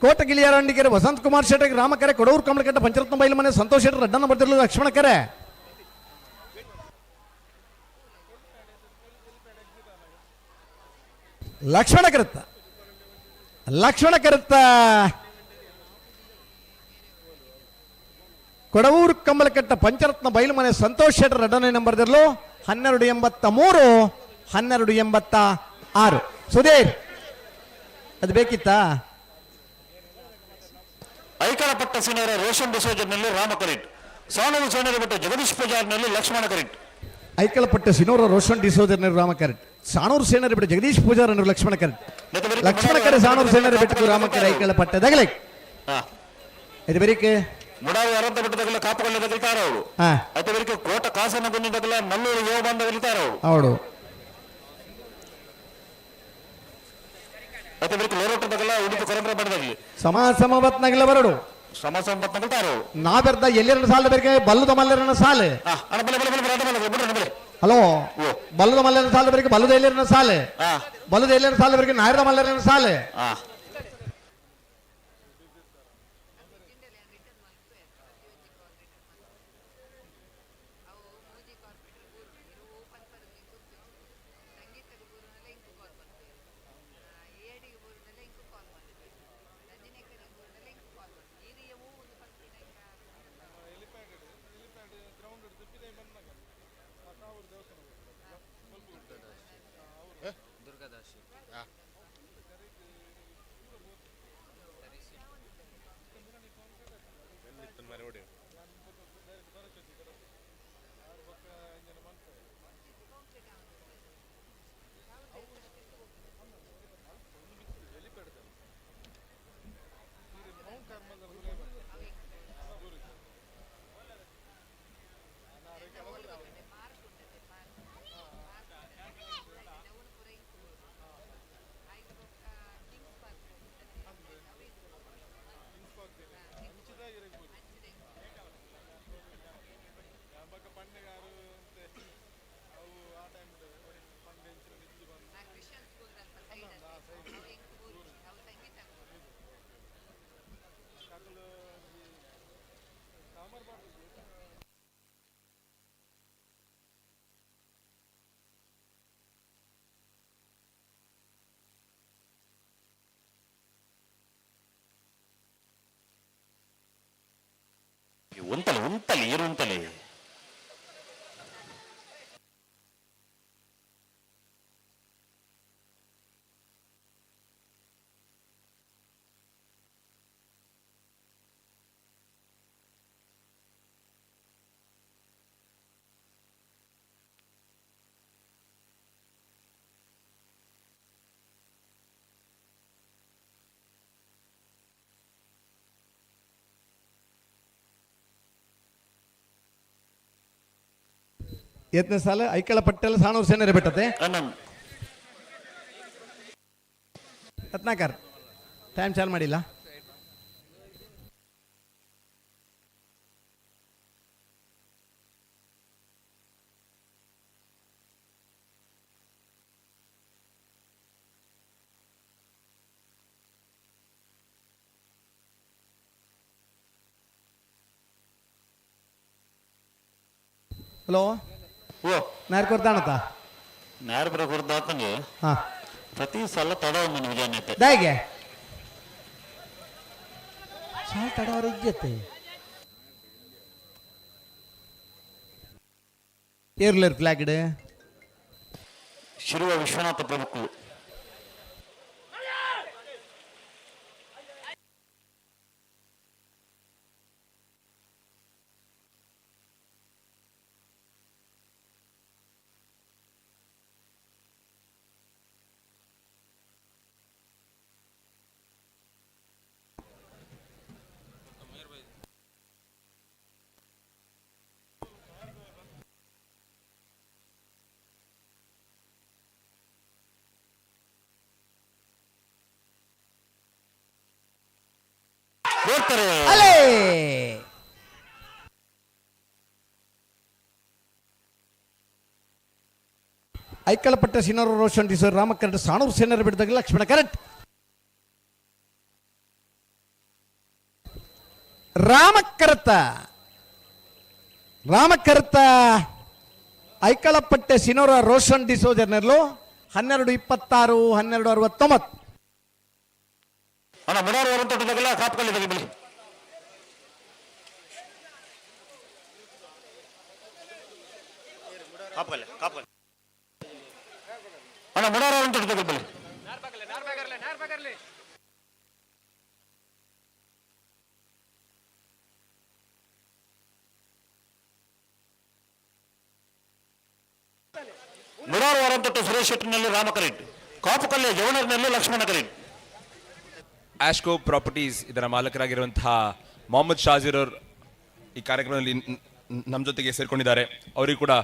E: ಕೋಟಗಿಲಿಯಾರಂಡಿಕೆರೆ ವಸಂತ್ ಕುಮಾರ್ ಶೆಟ್ಟರ್ ರಾಮಕರೆ ಕೊಡೂರು ಕಮಲಕಟ್ಟ ಪಂಚರತ್ನ ಬೈಲು ಮನೆ ಸಂತೋಷ್ ಶೆಟ್ಟರ್ ಅಡ್ಡನ ಬರ್ತಿರಲು ಲಕ್ಷ್ಮಣಕರೆ. ಲಕ್ಷ್ಮಣ ಕರುತ್ತ ಲಕ್ಷ್ಮಣ ಕರುತ್ತ ಕೊಡವೂರು ಕಮಲಕಟ್ಟ ಪಂಚರತ್ನ ಬೈಲು ಮನೆ ಸಂತೋಷ್ ಶೆಟ್ಟರ್ ಅಡ್ಡನೇ ನಂಬರ್ದಿರಲು 1283 1286. ಸುಧೀರ್ ಅದು ಬೇಕಿತ್ತಾ?
J: ಐಕಳಪಟ್ಟ ಸೀನಿಯರ್ ರೋಷನ್ ಡಿಸೋಜರ್ನಲ್ಲಿ ರಾಮಕರಿಟ್, ಸಾನೂರು ಸೋನರ ಭಟ್ಟ ಜಗದೀಶ್ ಪೂಜಾರ್ನಲ್ಲಿ ಲಕ್ಷ್ಮಣ ಕರಿಟ್.
E: ಐಕಳಪಟ್ಟ ಸಿನೋರ ರೋಷನ್ ಡಿಸೋಜರ್ನಲ್ಲಿ ರಾಮಕರಿಟ್, ಸಾಣೂರು ಸೇನರ ಬಿಟ್ಟು ಜಗದೀಶ್ ಪೂಜಾರ್ ಲಕ್ಷ್ಮಣ ಕರೆಟ್, ಲಕ್ಷ್ಮಣ ಕರೆ ಸಾಣೂರು ಸೇನರ ಬಿಟ್ಟು ರಾಮಕರೆ ಐಕಳಪಟ್ಟ ದಗಲೆ. ಇದು ಬೇರಿಕೆ
J: ಮುಡಾವಿ ಅರಂತ ಬೆಟ್ಟದಾಗಲ ಕಾಪುಕೊಳ್ಳ ತಗಲ್ತಾರ ಅವರು. అయితే ಬೇರಿಕೆ ಕೋಟ ಕಾಸನ ಗುಂಡಿದಾಗಲ ಮಲ್ಲೂರು ಯೋಗ ಬಂದ ಅವರು.
E: ಅವಳು
J: అయితే ಬೇರಿಕೆ ಲೋರೋಟದಾಗಲ ಉಡುಪಿ ಕೊರಂದ್ರ ಬಡದಾಗಲಿ
E: ಸಮ ಸಮವತ್ನಾಗಲ ಬರಡು
J: ಸಮ ಸಂಪತ್ನಾಗಲ್ತಾರ ಅವರು.
E: ನಾ ಬೆರ್ದ ಎಲ್ಲೆರಡು ಸಾಲ ಬೇರಿಕೆ ಬಲ್ಲದ ಮಲ್ಲರನ ಸಾಲೆ. ಹಲೋ ಬಲ್ಲದ ಮಲ್ಲರನ ಸಾಲ ಬೇರಿಕೆ ಬಲ್ಲದ ಎಲ್ಲರನ ಸಾಲೆ, ಬಲ್ಲದ ಎಲ್ಲರ ಸಾಲ ಬೇರಿಕೆ ನಾಯರದ ಮಲ್ಲರನ ಸಾಲೆ.
J: ಉಂತಲೆ ಉಂತಲೆ ಏರು ಉಂತಲೆ.
E: ಯತ್ನ ಸಾಲ ಐಕಳ ಪಟ್ಟೆಲ್ಲ ಸಾಣೂರು ಸೇನರೆ ಬಿಟ್ಟತೆ. ರತ್ನಾಕರ್ ಟೈಮ್ ಚಾಲು ಮಾಡಿಲ್ಲ. ಹಲೋ, ನಾರು ಕೊಡ್ತಾಣತ್ತ?
J: ನಾರು ಬರ ಕೊಡ್ದಾತಂಗೆ.
E: ಹಾ.
J: ಪ್ರತಿ ಸಲ ತಡ ಒಂದು ನಿಮಗೆ.
E: ದಾಯಿಗೆ ಸಾಲ್ ತಡ ಅವ್ರ ಇಜ್ಜತ್ತೆ. ಏರ್ಲೇರ್ ಫ್ಲಾಗ್
J: ಶಿರುವ ವಿಶ್ವನಾಥ ಪ್ರಭು.
E: ಅಲೇ ಐಕಳಪಟ್ಟ ಸಿನರು ರೋಷನ್ ಡಿಸೋರ್ ರಾಮಕರಡ್ ಸಾಣೂರು ಸೇನರು ಬಿಡಿದಾಗ ಲಕ್ಷ್ಮಣ ಕರೆಕ್ಟ್. ರಾಮಕರತ ರಾಮಕರತ ಐಕಳಪಟ್ಟೆ ಸಿನೋರ ರೋಷನ್ ಡಿಸೋಜರ್ನಲ್ಲೂ 12:26 12:69.
J: ಅಣ್ಣ ಮುಡಾರು ವರಂತೊಟ್ಟದಾಗೆಲ್ಲ ಕಾಪ್ಕೊಳ್ಳಿ ಬಿಡಿ. ಅಣ್ಣ ಮುಡಾರು ವರಂತೊಟ್ಟದಾಗ ಬಿಡಿ. ಮುಡಾರು ವರಂತೊಟ್ಟು ಸುರೇಶ್ ಶೆಟ್ಟಿನಲ್ಲಿ ರಾಮಕರೆಡ್ಡಿ, ಕಾಪುಕಲ್ಲೆ ಜವನರ್ನಲ್ಲಿ ಲಕ್ಷ್ಮಣ ಕರೆಡ್ಡಿ.
M: ಆಶ್ಕೋ ಪ್ರಾಪರ್ಟೀಸ್ ಇದರ ಮಾಲಕರಾಗಿರುವಂತಹ ಮೊಹಮ್ಮದ್ ಶಾಜಿರ್ ಅವರು ಈ ಕಾರ್ಯಕ್ರಮದಲ್ಲಿ ನಮ್ಮ ಜೊತೆಗೆ ಸೇರ್ಕೊಂಡಿದ್ದಾರೆ. ಅವರಿಗೂ ಕೂಡ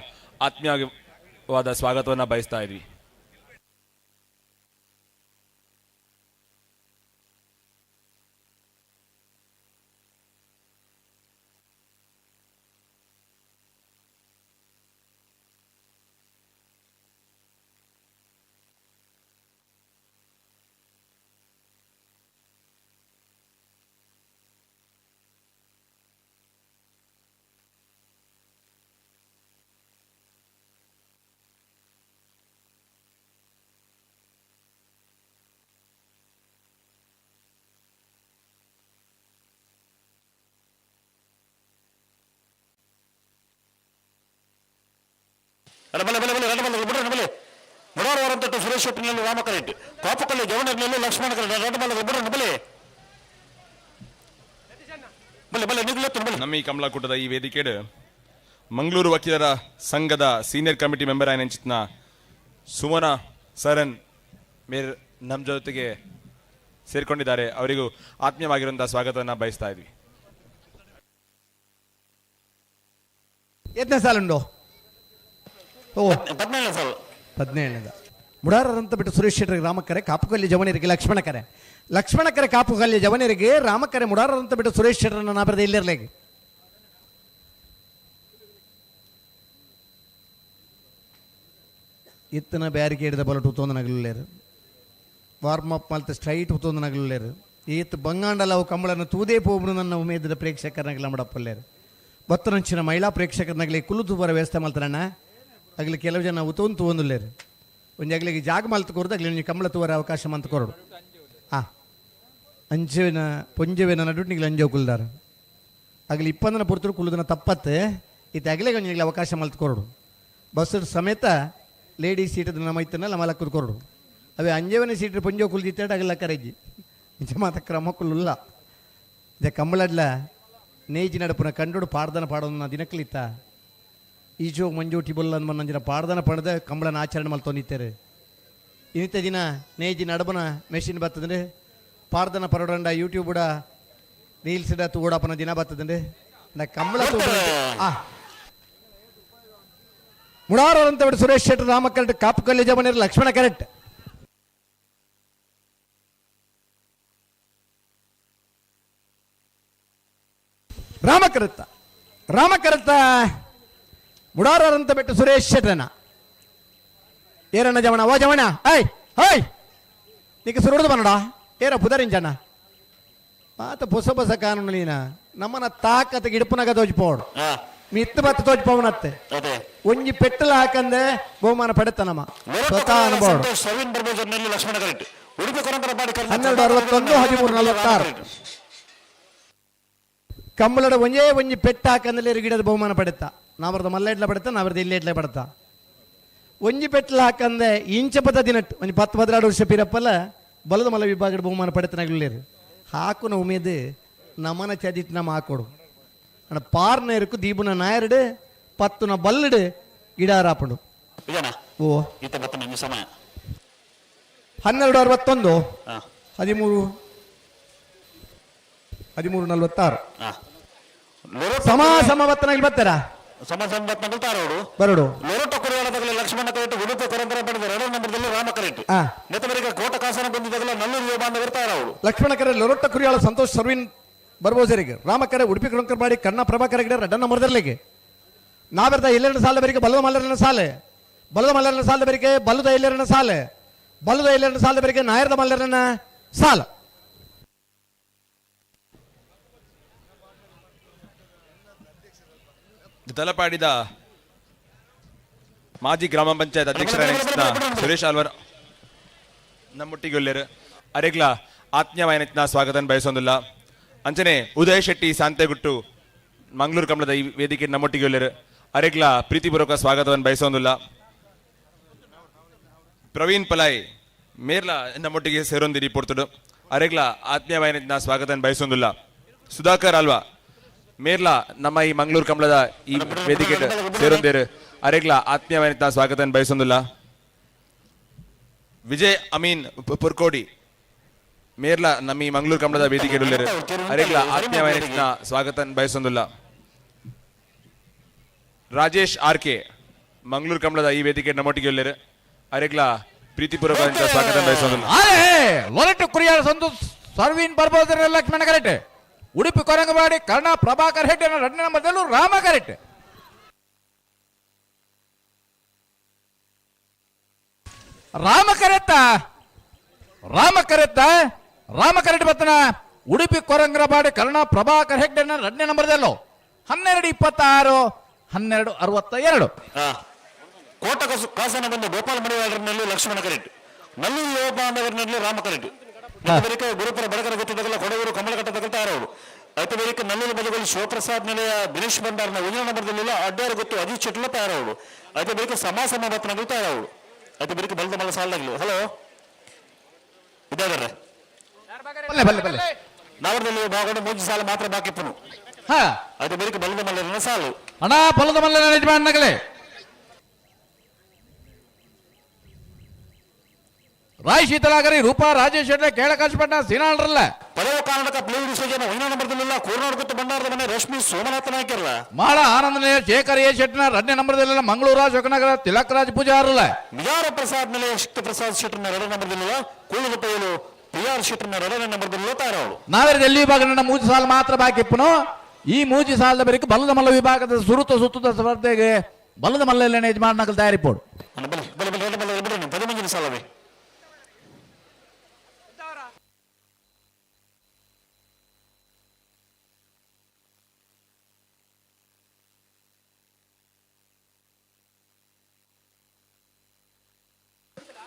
M: ಆತ್ಮೀಯವಾದ ಸ್ವಾಗತವನ್ನು ಬಯಸ್ತಾ ಇದ್ವಿ.
J: ಬಲೆ ಬಲೆ ಬಲೆ ಎರಡು ಬಲೆ ಬಿಡ್ರಿ ಬಲೆ. ಮುಡಾರು ವರಂತೊಟ್ಟು ಸುರೇಶ್ ಶೆಟ್ಟಿನಲ್ಲಿ ರಾಮಕರೆಡ್ಡಿ, ಕಾಪುಕಲ್ಲೆ ಜವನರ್ನಲ್ಲಿ ಲಕ್ಷ್ಮಣ ಕರೆಡ್ಡಿ. ಎರಡು ಬಲೆ ಬಿಡ್ರಿ ಬಲೆ ಬಲೆ ಬಲೆ ನಿಗ್ಲತ್ತು ಬಲೆ.
M: ನಮ್ಮ ಈ ಕಮಲಾಕೂಟದ ಈ ವೇದಿಕೆಡು ಮಂಗಳೂರು ವಕೀಲರ ಸಂಘದ senior committee member ಆಯ್ನ Sumana Saran ಮೇರ್ ನಮ್ಮ ಜೊತೆಗೆ ಸೇರ್ಕೊಂಡಿದ್ದಾರೆ. ಅವರಿಗೂ ಆತ್ಮೀಯವಾಗಿರುವಂತಹ ಸ್ವಾಗತವನ್ನು ಬಯಸ್ತಾ ಇದ್ವಿ.
E: ಎತ್ತನೇ ಸಾಲುಂಡು? ಓ
J: 17ನೇ ಸಾಲು.
E: 17ನೇದ ಮುಡಾರರಂತ ಬಿಟ್ಟು ಸುರೇಶ್ ಶೆಟ್ಟರಿಗೆ ರಾಮಕರೆ, ಕಾಪುಕಲ್ಲಿ ಜವನಿರಿಗೆ ಲಕ್ಷ್ಮಣಕರೆ, ಲಕ್ಷ್ಮಣಕರೆ ಕಾಪುಕಲ್ಲಿ ಜವನಿರಿಗೆ ರಾಮಕರೆ, ಮುಡಾರರಂತ ಬಿಟ್ಟು ಸುರೇಶ್ ಶೆಟ್ಟರನ್ನ ನಾಬರದ ಇಲ್ಲಿರ್ಲೇಗೆ. ಇತ್ತನ ಬ್ಯಾರಿಕೇಡ್ದ ಬಲಟು ಉತ್ತೊಂದು ನಗಲುಲ್ಲೇರು, ವಾರ್ಮ್ ಅಪ್ ಮಲ್ತ ಸ್ಟ್ರೈಟ್ ಉತ್ತೊಂದು ನಗಲುಲ್ಲೇರು. ಈತ್ ಬಂಗಾಂಡಲ ಅವು ಕಂಬಳನ್ನು ತೂದೇ ಪೋಬ್ರು ನನ್ನ ಉಮೇದಿನ ಪ್ರೇಕ್ಷಕರನಗಲ ಮಡಪ್ಪಲ್ಲೇರು. ಬತ್ತನಂಚಿನ ಮಹಿಳಾ ಪ್ರೇಕ್ಷಕರನಗಲಿ ಕುಲುತು ಬರ ವ್ಯವಸ್ಥೆ ಮಲ್ತಾರಣ್ಣ. ಅಗಲಿ ಕೆಲವು ಜನ ಉತ್ತೊಂದು ತೂವೊಂದುಲ್ಲೇರು. ಒಂಜಿ ಅಗಲಿಗೆ ಜಾಗ ಮಲ್ತು ಕೊರದು ಅಗಲಿ ಒಂಜಿ ಕಂಬಳ ತೂವರ ಅವಕಾಶ ಮಂತ್ ಕೊರಡು. ಆ ಅಂಜುವಿನ ಪೊಂಜುವಿನ ನಡುಟಿಗೆ ಅಂಜೋ ಕುಲ್ದಾರ ಅಗಲಿ ಇಪ್ಪಂದನ ಪುರ್ತರು ಕುಲ್ಲುದನ ತಪ್ಪತ್ತೆ. ಇತ್ತ ಅಗಲಿಗೆ ಒಂಜಿ ಅವಕಾಶ ಮಲ್ತು ಕೊರಡು. ಬಸ್ ಸಮೇತ ಲೇಡೀಸ್ ಸೀಟದ ನಮ್ಮ ಇತ್ತನಲ್ಲ ಮಲಕ್ಕದ ಕೊರಡು. ಅವೇ ಅಂಜೇವನ ಸೀಟ್ ಪೊಂಜೋ ಕುಲ್ದಿತ್ತೇಟ ಅಗಲ ಕರೆಜ್ಜಿ ನಿಜ ಮಾತ ಕ್ರಮ ಕುಲ್ಲುಲ್ಲ. ಇದೆ ಕಂಬಳಡ್ಲ ನೇಜಿ ನಡಪುನ ಕಂಡೋಡು ಪಾಡ್ದನ ಪಾಡೋನ ದಿನಕ್ಲಿತ್ತ ಈಜೋ ಮಂಜೋಟಿ ಬೊಲ್ಲ ಅಂದ ಪಾಡ್ದನ ಪಣದ ಕಂಬಳನ ಆಚರಣೆ ಮಲ್ತೊಂದಿತ್ತಾರೆ. ಇನ್ನಿತ ದಿನ ನೇಜಿ ನಡಬನ ಮೆಷಿನ್ ಬರ್ತದಂದ್ರೆ ಪಾಡ್ದನ ಪರಡಂಡ ಯೂಟ್ಯೂಬ್ ಕೂಡ ರೀಲ್ಸ್ ತೂಡಪ್ಪನ ದಿನ ಬರ್ತದಂದ್ರೆ ನಾ ಕಂಬಳ. ಆ ಮುಡಾರಂತ ಸುರೇಶ್ ಶೆಟ್ಟರ್ ರಾಮ ಕರೆಟ್ ಕಾಪು ಕಲ್ಲು ಜಮನಿರ್ ಲಕ್ಷ್ಮಣ ಕರೆಟ್. ರಾಮಕರತ್ತ ರಾಮಕರತ್ತ ಮುಡಾರಂತ ಬಿಟ್ಟು ಸುರೇಶ್ ಶೆಟ್ಟರನ ಏರಣ್ಣ ಜವಣ ಓ ಜವಣ I ಹೈ ನಿಕ್ಕೆ ಸುರುಡ್ದು ಬನ್ನಡ ಏರ ಪುದರಿಂಜಣ್ಣ ಮಾತ ಪೊಸ ಪೊಸ ಕಾನೂನು ನೀನ ನಮ್ಮನ ತಾಕತ್ ಗಿಡಪುನಗ ತೋಜ್ಪೋಡು ಮಿತ್ತು ಬತ್ತ ತೋಜ್ಪವನತ್ತೆ ಒಂಜಿ ಪೆಟ್ಟಲ ಹಾಕಂದೆ ಬಹುಮಾನ ಪಡೆತ ನಮ್ಮ ಸ್ವತಃ ಅನುಭವ. 12 61 13 46 ಕಂಬಳದ ಒಂಜೇ ಒಂಜಿ ಪೆಟ್ಟ ಹಾಕಂದ್ರೆ ಗಿಡದ ಬಹುಮಾನ ಪಡೆತ. ನಾವರದ ಮಲ್ಲೆಡ್ಲ ಪಡೆತ, ನಾವರದ ಇಲ್ಲೆಡ್ಲೆ ಪಡೆತ. ಒಂಜಿ ಪೆಟ್ಟಲ ಹಾಕಂದೆ ಇಂಚ ಪದ ದಿನಟ್ ಒಂಜಿ 10 12 ವರ್ಷ ಪಿರಪ್ಪಲ್ಲ ಬಲದ ಮಲ್ಲ ವಿಭಾಗದ ಬಹುಮಾನ ಪಡೆತನಾಗ್ಲಿರು. ಹಾಕುನ ಉಮೇದು ನಮನ ಚದಿಟ್ ನಮ್ಮ ಹಾಕೊಡು ಅಣ್ಣ ಪಾರ್ನೇರ್ಕು ದೀಪುನ ನಾಯರ್ಡು ಪತ್ತುನ ಬಲ್ಲಡು ಗಿಡಾರಾಪಡು. ಓ 12 61 13 13 46 ಸಮ ಸಮ ಬತ್ತನಾಗಿ ಬರ್ತಾರ ಬರಡು.
J: ಲಕ್ಷ್ಮಣ ಕರೆಟ್ ಉಡುಪಿ ಕೊರಂತರ ಪಡೆದ ಎರಡನೇ ನಂಬರ್ದಲ್ಲಿ ರಾಮ ಕರೆಟ್. ನೆತವರಿಗೆ ಕೋಟ ಕಾಸನ ಬಂದಿದ್ದಾಗಲ ನಲ್ಲೂರು ಯುವ ಬಾಂಧವರು ತಯಾರವರು.
E: ಲಕ್ಷ್ಮಣ ಕರೆ ಲೊರೊಟ್ಟ ಕುರಿಯಾಳ ಸಂತೋಷ್ ಸರ್ವಿನ್ ಬರ್ಬೋಸರಿಗೆ ರಾಮಕರೆ ಉಡುಪಿ ಮಾಡಿ ಕಣ್ಣ ಪ್ರಭಾಕರ ಗಿಡ ರಡ್ಡನ್ನ ಮರದರ್ಲಿಗೆ ನಾವೆರ್ದ ಎಲ್ಲೆರಡು ಸಾಲ ಬರಿಗೆ ಬಲದ ಮಲ್ಲರನ ಸಾಲೆ ಬಲದ ಮಲ್ಲರನ ಸಾಲ ಬರಿಗೆ ಬಲದ ಎಲ್ಲೆರನ ಸಾಲೆ ಬಲದ ಎಲ್ಲೆರಡು ಸಾಲ ಬರಿಗೆ ನಾಯರದ ಮಲ್ಲರನ ಸಾಲ.
M: ತಲಪಾಡಿದ ಮಾಜಿ ಗ್ರಾಮ ಪಂಚಾಯತ್ ಅಧ್ಯಕ್ಷರಾದ ಸುರೇಶ್ ಆಲ್ವರ್ ನಮ್ಮೊಟ್ಟಿಗೆ ಒಲ್ಲೇರು ಅರೆಗ್ಲ ಆತ್ಮೀಯವಾಯನತ್ನ ಸ್ವಾಗತ ಬಯಸೊಂದಿಲ್ಲ. ಅಂಚನೆ ಉದಯ ಶೆಟ್ಟಿ ಸಾಂತೆಗುಟ್ಟು ಮಂಗಳೂರು ಕಮಲದ ಈ ವೇದಿಕೆ ನಮ್ಮೊಟ್ಟಿಗೆ ಒಲ್ಲೇರು ಅರೆಗ್ಲ ಪ್ರೀತಿಪೂರ್ವಕ ಸ್ವಾಗತವನ್ನು ಬಯಸೊಂದಿಲ್ಲ. ಪ್ರವೀಣ್ ಪಲಾಯ್ ಮೇರ್ಲ ನಮ್ಮೊಟ್ಟಿಗೆ ಸೇರೊಂದಿರಿ ಪೊರ್ತುಡು ಅರೆಗ್ಲ ಆತ್ಮೀಯವಾಯನತ್ನ ಸ್ವಾಗತ ಬಯಸೊಂದಿಲ್ಲ. ಸುಧಾಕರ್ ಅಲ್ವಾ ಮೇರ್ಲ ನಮ್ಮ ಈ ಮಂಗಳೂರು ಕಮಲದ ಈ ವೇದಿಕೆ ಸೇರೊಂದೇರು ಅರೆಗ್ಲ ಆತ್ಮೀಯವಾದ ಸ್ವಾಗತ ಬಯಸೊಂದಿಲ್ಲ. ವಿಜಯ್ ಅಮೀನ್ ಪುರ್ಕೋಡಿ ಮೇರ್ಲ ನಮ್ಮ ಈ ಮಂಗಳೂರು ಕಮಲದ ವೇದಿಕೆ ಅರೆಗ್ಲ ಆತ್ಮೀಯವಾದ ಸ್ವಾಗತ ಬಯಸೊಂದಿಲ್ಲ. ರಾಜೇಶ್ ಆರ್ ಕೆ ಮಂಗಳೂರು ಕಮಲದ ಈ ವೇದಿಕೆ ನಮ್ಮೊಟ್ಟಿಗೆ ಉಳ್ಳೇರು ಅರೆಗ್ಲ ಪ್ರೀತಿಪೂರ್ವಕ ಸ್ವಾಗತ ಬಯಸೊಂದಿಲ್ಲ.
D: ಸರ್ವೀನ್ ಬರ್ಬೋದ್ರ ಲಕ್ಷ್ಮಣ ಕರೆಕ್ಟ್ ಉಡುಪಿ ಕೊರಂಗವಾಡಿ ಕರ್ಣ ಪ್ರಭಾಕರ್ ಹೆಡ್ಡೆ ಎರಡನೇ ನಂಬರ್ದಲ್ಲೂ ರಾಮ ಕರೆಕ್ಟ್. ರಾಮ ಕರೆತ್ತ ರಾಮ ಕರೆತ್ತ ರಾಮ ಕರೆಟ್ ಬತ್ತನ ಉಡುಪಿ ಕೊರಂಗರಬಾಡಿ ಕರ್ಣ ಪ್ರಭಾಕರ್ ಹೆಗ್ಡೆ ಎರಡನೇ ನಂಬರ್ದಲ್ಲೂ 12 26 12 62.
J: ಕೋಟ ಕಾಸನ ಬಂದ ಗೋಪಾಲ ಮಡಿವಾಳರಲ್ಲಿ ಲಕ್ಷ್ಮಣ ಕರೆಕ್ಟ್, ನಲ್ಲೂರು ಯುವ ಬಾಂಧವರಿನಲ್ಲಿ ರಾಮ ಕರೆಕ್ಟ್. ಗುರುಪುರ ಬಡಗರ ಗೊತ್ತಿದ್ದಾಗಲ್ಲ ಕೊಡಗೂರು ಕಮಲಘಟ್ಟದಾಗ ತಯಾರವರು. అయితే ಬೇರೆ ನಲ್ಲೂರು ಬದಿಗಳು ಶಿವಪ್ರಸಾದ್ ನೆಲೆಯ ದಿನೇಶ್ ಭಂಡಾರ್ನ ಒಂದನೇ ನಂಬರ್ದಲ್ಲಿ ಅಡ್ಡಾರ ಗೊತ್ತು ಅಜಿತ್ ಚೆಟ್ಲ ತಯಾರವರು. అయితే ಬೇರೆ ಸಮ ಸಮ ಬತ್ತನಗಳು ತಯಾರವರು. అయితే ಬೇರೆ ಬಲದ ಮಲ್ಲ ಸಾಲಾಗ್ಲು. ಹಲೋ ಇದಾದ್ರೆ ನಾವರದಲ್ಲಿ ಭಾಗದ ಮೂರು ಸಾಲ ಮಾತ್ರ ಬಾಕಿ ಪುನು. ಅದು ಬೇರೆ ಬಲದ ಮಲ್ಲನ ಸಾಲು
D: ಅಣ್ಣ ಬಲದ ಮಲ್ಲನ ಯಜಮಾನಗಳೇ. ರಾಯ್ ಶೀತಲಾಗರಿ ರೂಪಾ ರಾಜೇಶ್ ಶೆಟ್ಟಿ ಕೇಳಕಾಶಪಟ್ಟಣ ಸೀನಾಳ್ರಲ್ಲ
J: ಪದವ ಕರ್ನಾಟಕ ಪ್ಲೇಯರ್ ವಿಸರ್ಜನೆ ಒಂದನೇ ನಂಬರ್ದಲ್ಲಿಲ್ಲ ಕೋರ್ನಾಡ್ ಗೊತ್ತು ಭಂಡಾರದ ಮನೆ ರಶ್ಮಿ ಸೋಮನಾಥ್ ನಾಯ್ಕರ್ಲ
D: ಮಾಳ ಆನಂದ ಶೇಖರ್ ಎ ಶೆಟ್ಟಿನ ಎರಡನೇ ನಂಬರ್ದಲ್ಲಿಲ್ಲ ಮಂಗಳೂರು ಅಶೋಕನಗರ ತಿಲಕ್ ರಾಜ್ ಪೂಜಾರಲ್ಲ
J: ವಿಹಾರ ಪ್ರಸಾದ್ ಮೇಲೆ ಶಕ್ತಿ ಪ್ರಸಾದ್ ಶೆಟ್ಟರ್ನ ಎರಡನೇ ನಂಬರ್ದಲ್ಲಿಲ್ಲ ಕೂಳಗುಪ್ಪೆಯಲು ಪಿ ಆರ್ ಶೆಟ್ಟರ್ನ ಎರಡನೇ ನಂಬರ್ದಲ್ಲಿಲ್ಲ ತಾರವರು.
D: ನಾವೆಲ್ಲ ಎಲ್ಲಿ ವಿಭಾಗ ಮೂಜು ಸಾಲ ಮಾತ್ರ ಬಾಕಿ ಇಪ್ಪನು. ಈ ಮೂಜಿ ಸಾಲದ ಬರೀಕ್ ಬಲದ ಮಲ್ಲ ವಿಭಾಗದ ಸುರುತ ಸುತ್ತದ ಸ್ಪರ್ಧೆಗೆ ಬಲದ ಮಲ್ಲ ಯಜಮಾನಗಳು ತಯಾರಿಪೋಡು.
J: ಪದಿಮಂಜಿನ ಸಾಲವೇ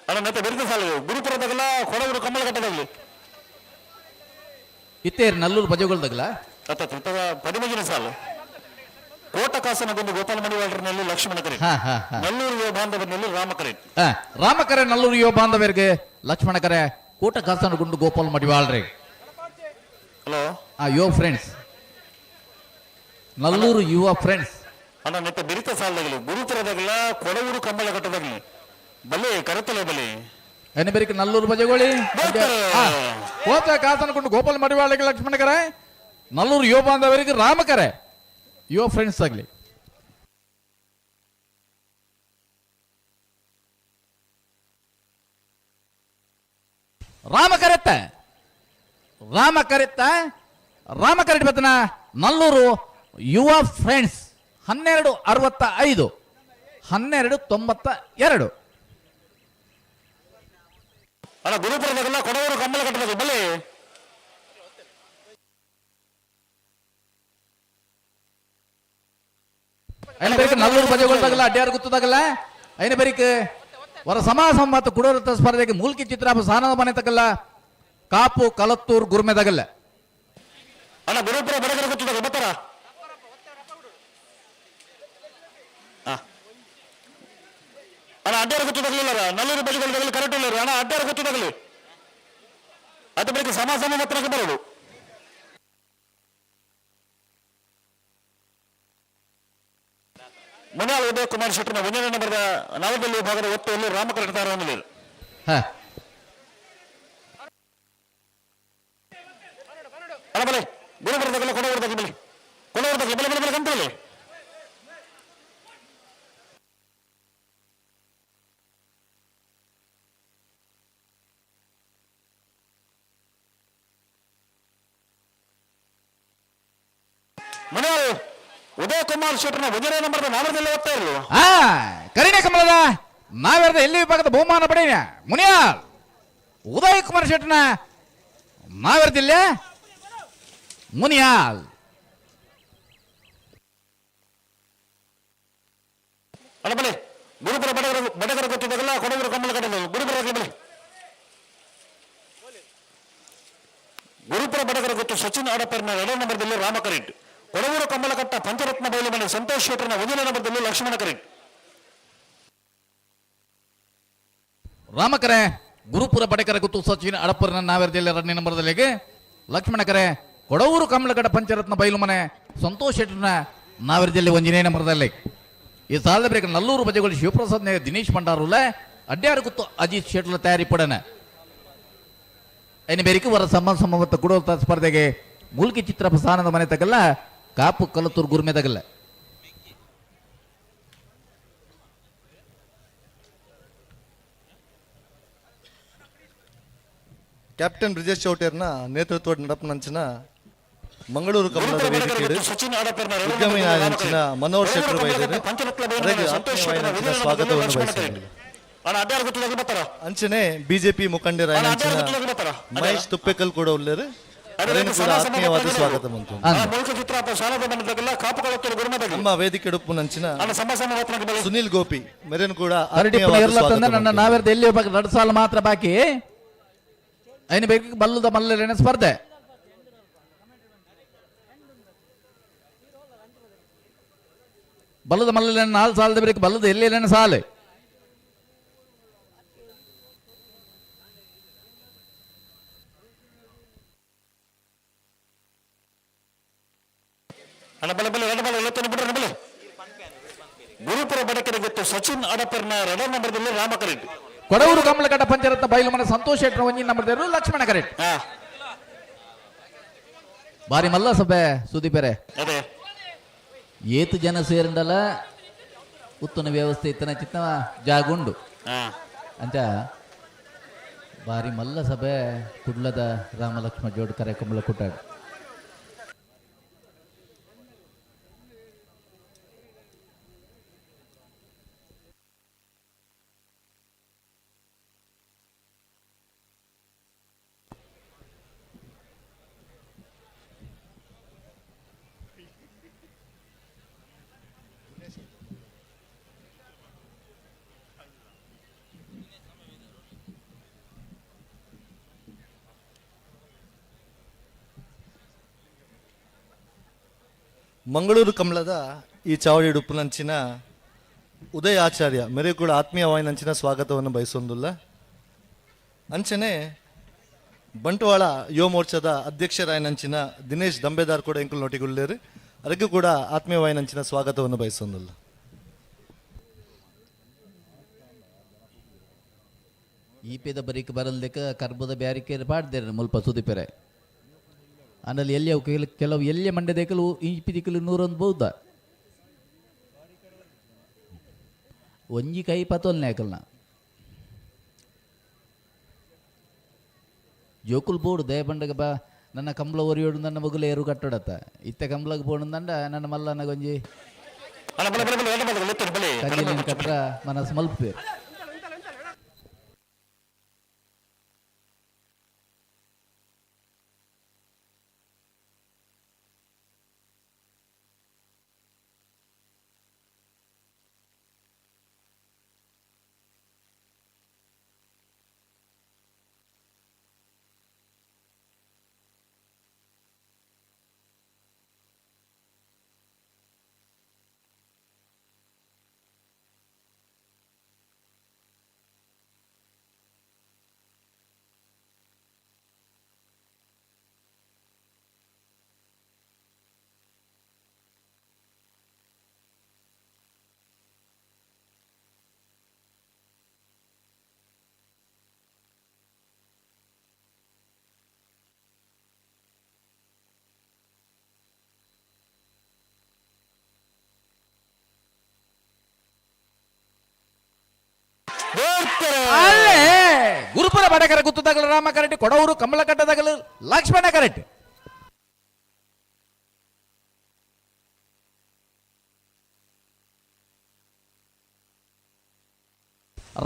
J: ಅಲ್ಲ ಮತ್ತೆ ಬೆರೆತ ಸಾಲ ಗುರುಪುರದಾಗಲ್ಲ ಕೊಡಗೂರು ಕಮ್ಮಲಘಟ್ಟದಾಗಲಿ
D: ಇತ್ತೇರು ನಲ್ಲೂರು ಬಜೆಗಳ್ದಾಗಲ
J: ಪದಿಮಂಜಿನ ಸಾಲು ಕೋಟ ಕಾಸನ ಬಂದು ಗೋಪಾಲ ಮಡಿವಾಳರಿನಲ್ಲಿ ಲಕ್ಷ್ಮಣ ಕರೆ, ನಲ್ಲೂರು ಯುವ ಬಾಂಧವರಿನಲ್ಲಿ ರಾಮಕರೆ.
D: ರಾಮಕರೆ ನಲ್ಲೂರು ಯುವ ಬಾಂಧವರಿಗೆ ಲಕ್ಷ್ಮಣ ಕರೆ, ಕೋಟ ಕಾಸನ ಗುಂಡು ಗೋಪಾಲ ಮಡಿವಾಳ್ರಿ.
J: ಹಲೋ
D: ಯುವ ಫ್ರೆಂಡ್ಸ್ ನಲ್ಲೂರು ಯುವ ಫ್ರೆಂಡ್ಸ್
J: ಅಣ್ಣ ಮತ್ತೆ ಬೆರಿತ ಸಾಲದಾಗಲಿ ಗುರುಪುರದಾಗಲ ಕೊಡಗೂರು ಕಮ್ಮಲಘಟ್ಟದಾಗಲಿ ಬಲೆ ಕರತಲೆ ಬಲೆ
D: ಎನ್ನ ಬೇರಿಕೆ ನಲ್ಲೂರು ಬಜೆಗೋಳಿ ಕೋತ ಕಾಸನಕೊಂಡು ಗೋಪಾಲ ಮಡಿವಾಳಿಗೆ ಲಕ್ಷ್ಮಣ ಕರೆ, ನಲ್ಲೂರು ಯುವ ಬಾಂಧವರಿಗೆ ರಾಮಕರೆ, ಯುವ ಫ್ರೆಂಡ್ಸ್ ಆಗಲಿ. ರಾಮಕರೆತ್ತ ರಾಮಕರೆತ್ತ ರಾಮಕರೆಟ್ ಬತ್ತನ ನಲ್ಲೂರು ಯುವ ಫ್ರೆಂಡ್ಸ್ 12:65 12:92.
J: ಅಲ್ಲ ಗುರುಪುರದಾಗಲ್ಲ ಕೊಡವರು ಕಮ್ಮಲ ಕಟ್ಟಬೇಕು ಬಲ್ಲಿ.
D: ಐನ ಬರಿಕ್ ನಲ್ಲೂರು ಬಜೆಗೊಳ್ದಾಗಲ್ಲ ಅಡ್ಯಾರು ಗೊತ್ತದಾಗಲ್ಲ ಐನ ಬರಿಕ್ ವರ ಸಮಾಸ ಮತ್ತು ಕುಡೋರತ ಸ್ಪರ್ಧೆಗೆ ಮೂಲ್ಕಿ ಚಿತ್ರ ಸಾನದ ಮನೆ ತಗಲ್ಲ ಕಾಪು ಕಲತ್ತೂರು ಗುರ್ಮೆದಾಗಲ್ಲ.
J: ಅಣ್ಣ ಗುರುಪುರ ಬಡಗರ ಗೊತ್ತದಾಗ ಬರ್ತಾರ. ಅಣ್ಣ ಅಡ್ಡಾರು ಗೊತ್ತದಾಗಲಿಲ್ಲ ನಲ್ಲೂರು ಬಜೆಗೊಳ್ದಾಗಲಿ ಕರೆಕ್ಟ್ ಇಲ್ಲ ಅಣ್ಣ ಅಡ್ಡಾರು ಗೊತ್ತದಾಗಲಿ ಅದು ಬೆಳಿಗ್ಗೆ ಸಮ ಸಮ ಮಾತ್ರ ಬರೋದು. ಮುನಿಯಾಲ್ ಉದಯ ಕುಮಾರ್ ಶೆಟ್ಟರ್ನ ಒಂದನೇ ನಂಬರ್ದ ನವದೆಹಲಿ ಭಾಗದ ಒತ್ತೆಯಲ್ಲಿ ರಾಮಕೃಷ್ಣ ಹೊಂದಲಿದೆ. ಅಲ್ಲ ಬಲೆ ಗುರುಬರದಾಗಲ್ಲ ಕೊಡವರದಾಗಲಿ ಬಲೆ ಕೊಡವರದಾಗಲಿ ಬಲೆ ಬಲೆ ಬಲೆ ಕಂತಲ್ಲಿ. ಮುನಿಯಾಲ್ ಉದಯ ಕುಮಾರ್ ಶೆಟ್ಟರ್ನ ಒಂದನೇ ನಂಬರ್ದ ನಾಮದಲ್ಲಿ ಓದ್ತಾ ಇರಲು.
D: ಕರಿಣೆ ಕಮಲದ ನಾವೆರದ ಎಲ್ಲಿ ವಿಭಾಗದ ಬಹುಮಾನ ಪಡೆಯ ಮುನಿಯಾಲ್ ಉದಯ ಕುಮಾರ್ ಶೆಟ್ಟರ್ನ ನಾವೆರದಿಲ್ಲ ಮುನಿಯಾಲ್.
J: ಅಲ್ಲ ಬಲೆ ಗುರುಪುರ ಬಡಗರ ಬಡಗರ ಗೊತ್ತಿದ್ದಾಗಲ್ಲ ಕೊಡಗರು ಕಮ್ಮಲ ಕಡೆ ಗುರುಪುರ ಬಲೆ ಗುರುಪುರ ಬಡಗರ ಗೊತ್ತು ಸಚಿನ್ ಆಡಪರ್ನ ಎರಡನೇ ನಂಬರ್ದಲ್ಲಿ ರಾಮಕರೆಡ್ ಕೊಡವೂರು ಕಮ್ಮಲಕಟ್ಟ ಪಂಚರತ್ನ ಬಯಲು ಮನೆ ಸಂತೋಷ್ ಶೆಟ್ಟರ್ನ ಒಂದನೇ ನಂಬರ್ದಲ್ಲಿ ಲಕ್ಷ್ಮಣ ಕರೆಡ್.
D: ರಾಮಕರೆ ಗುರುಪುರ ಬಡಕರ ಗುತ್ತು ಸಚಿನ್ ಅಡಪರ್ನ ನಾವೆರದಲ್ಲಿ ಎರಡನೇ ನಂಬರ್ದಲ್ಲಿಗೆ ಲಕ್ಷ್ಮಣ ಕರೆ ಕೊಡವೂರು ಕಮಲಗಡ ಪಂಚರತ್ನ ಬಯಲು ಮನೆ ಸಂತೋಷ್ ಶೆಟ್ಟರ್ನ ನಾವೆರದಲ್ಲಿ ಒಂದನೇ ನಂಬರ್ದಲ್ಲಿ. ಈ ಸಾಲದ ಬ್ರೇಕ್ ನಲ್ಲೂರು ಬಜೆಗಳು ಶಿವಪ್ರಸಾದ್ ನೇರ ದಿನೇಶ್ ಭಂಡಾರುಲ ಅಡ್ಯಾರು ಗುತ್ತು ಅಜಿತ್ ಶೆಟ್ಟರ್ಲ ತಯಾರಿ ಪಡನ ಐನ ಬೇರಿಕೆ ವರ ಸಮ ಸಮವತ್ತ ಕುಡೋತ ಸ್ಪರ್ಧೆಗೆ ಮೂಲ್ಕಿ ಚಿತ್ರ ಸಾನದ ಮನೆ ತಗಲ್ಲ ಕಾಪು ಕಲತೂರು ಗುರ್ಮೆ ತಗಲ್ಲ.
N: ಕ್ಯಾಪ್ಟನ್ ಬ್ರಿಜೇಶ್ ಚೌಟೇರ್ನ ನೇತೃತ್ವದ ನಡಪನಂಚಿನ ಮಂಗಳೂರು ಕಮಲದ ವೇದಿಕೆಯು ಉದ್ಯಮಿ ನಾಯಂಚಿನ ಮನೋಹರ್ ಶೆಟ್ಟರ್ ಬೈದರು ಅದಕ್ಕೆ ಆತ್ಮೀಯವಾಯಿನಂಚಿನ ಸ್ವಾಗತವನ್ನು ಬಯಸಿದರು. ಅಂಚನೆ ಬಿಜೆಪಿ ಮುಖಂಡರಾಯನಂಚಿನ ಮಹೇಶ್ ತುಪ್ಪೆಕಲ್ ಕೂಡ ಉಳ್ಳೇರು ಅವರೇನು ಕೂಡ ಆತ್ಮೀಯವಾದ ಸ್ವಾಗತ ಬಂತು. ನಮ್ಮ ವೇದಿಕೆ ಉಪ್ಪುನಂಚಿನ ಸುನಿಲ್ ಗೋಪಿ ಮೆರೇನು ಕೂಡ ಆತ್ಮೀಯವಾದ ಸ್ವಾಗತ.
D: ನನ್ನ ನಾವೆರದ ಎಲ್ಲಿ ಎರಡು ಸಾಲ ಮಾತ್ರ ಬಾಕಿ ಐನ ಬೇಕು ಬಲ್ಲದ ಮಲ್ಲಲೇನ ಸ್ಪರ್ಧೆ. ಬಲ್ಲದ ಮಲ್ಲಲೇನ 4 ಸಾಲದ ಬೇಕು ಬಲ್ಲದ ಎಲ್ಲಿ ಸಾಲೆ.
J: ಅಣ್ಣ ಬಲೆ ಬಲೆ ಎರಡು ಬಲೆ ಎತ್ತನ್ನು ಬಿಡ್ರಿ ಬಲೆ ಗುರುಪುರ ಬಡಕರೆ ಗೊತ್ತು ಸಚಿನ್ ಅಡಪರ್ನ ಎರಡನೇ ನಂಬರ್ದಲ್ಲಿ ರಾಮಕರೆಡ್ಡಿ
D: ಕೊಡವೂರು ಕಮಲಗಡ್ಡ ಪಂಚರತ್ನ ಬಯಲು ಮನೆ ಸಂತೋಷ್ ಶೆಟ್ಟರ್ ಒಂಜಿನ ನಂಬರ್ ಲಕ್ಷ್ಮಣ ಕರೆಟ್. ಬಾರಿ ಮಲ್ಲ ಸಭೆ ಸುದೀಪರೆ ಏತು ಜನ ಸೇರಿಂಡಲ ಉತ್ತನ ವ್ಯವಸ್ಥೆ ಇತ್ತನ ಚಿತ್ತ ಜಾಗುಂಡು ಅಂಚ ಬಾರಿ ಮಲ್ಲ ಸಭೆ ಕುಡ್ಲದ ರಾಮಲಕ್ಷ್ಮಣ ಜೋಡ್ ಕರೆ ಕಮಲ ಕುಟ್ಟಾಡು.
N: ಮಂಗಳೂರು ಕಮಲದ ಈ ಚಾವಡಿ ಉಡುಪುನಂಚಿನ ಉದಯ ಆಚಾರ್ಯ ಮೇರೆ ಕೂಡ ಆತ್ಮೀಯವಾಯಿನಂಚಿನ ಸ್ವಾಗತವನ್ನು ಬಯಸೊಂದುಲ್ಲ. ಅಂಚನೆ ಬಂಟ್ವಾಳ ಯುವ ಮೋರ್ಚಾದ ಅಧ್ಯಕ್ಷರಾಯನಂಚಿನ ದಿನೇಶ್ ದಂಬೆದಾರ್ ಕೂಡ ಎಂಕುಲ್ ನೋಟಿಗುಳ್ಳೇರು ಅದಕ್ಕೂ ಕೂಡ ಆತ್ಮೀಯವಾಯಿನಂಚಿನ ಸ್ವಾಗತವನ್ನು ಬಯಸೊಂದುಲ್ಲ.
D: ಈಪೇದ ಬರೀಕ್ ಬರಲ್ದಕ್ಕೆ ಕರ್ಬದ ಬ್ಯಾರಿಕೇಡ್ ಪಾಡ್ದೇರು ಮುಲ್ಪ ಸುದೀಪೆರೆ ಆನಲ್ಲಿ ಎಲ್ಲಿ ಅವು ಕೆಲವು ಎಲ್ಲಿಯ ಮಂಡ್ಯ ದೇಕಲು ಈಪಿ ದಿಕ್ಕಲು ನೂರೊಂದು ಬೌದ್ಧ ಒಂಜಿ ಕೈ ಪತೋಲ್ನೆ ಹಾಕಲ್ನ. ಜೋಕುಲ್ ಬೋಡು ದಯಪಂಡಗ ಬಾ ನನ್ನ ಕಂಬ್ಲ ಒರಿಯೋಡು ನನ್ನ ಮಗುಲ ಏರು ಕಟ್ಟೋಡತ್ತ ಇತ್ತೆ ಕಂಬ್ಲಗ್ ಪೋಣಂದಂಡ ನನ್ನ ಮಲ್ಲನ ಗೊಂಜಿ ಕಂಜಿಲಿನ ಕಟ್ರ ಮನಸ್ಸು ಮಲ್ಪೇರು. ಅಲ್ಲೇ ಗುರುಪುರ ಬಡಕರ ಗುತ್ತದಗಲು ರಾಮ ಕರೆಟ್, ಕೊಡವೂರು ಕಮಲಕಟ್ಟದಗಲು ಲಕ್ಷ್ಮಣ ಕರೆಟ್.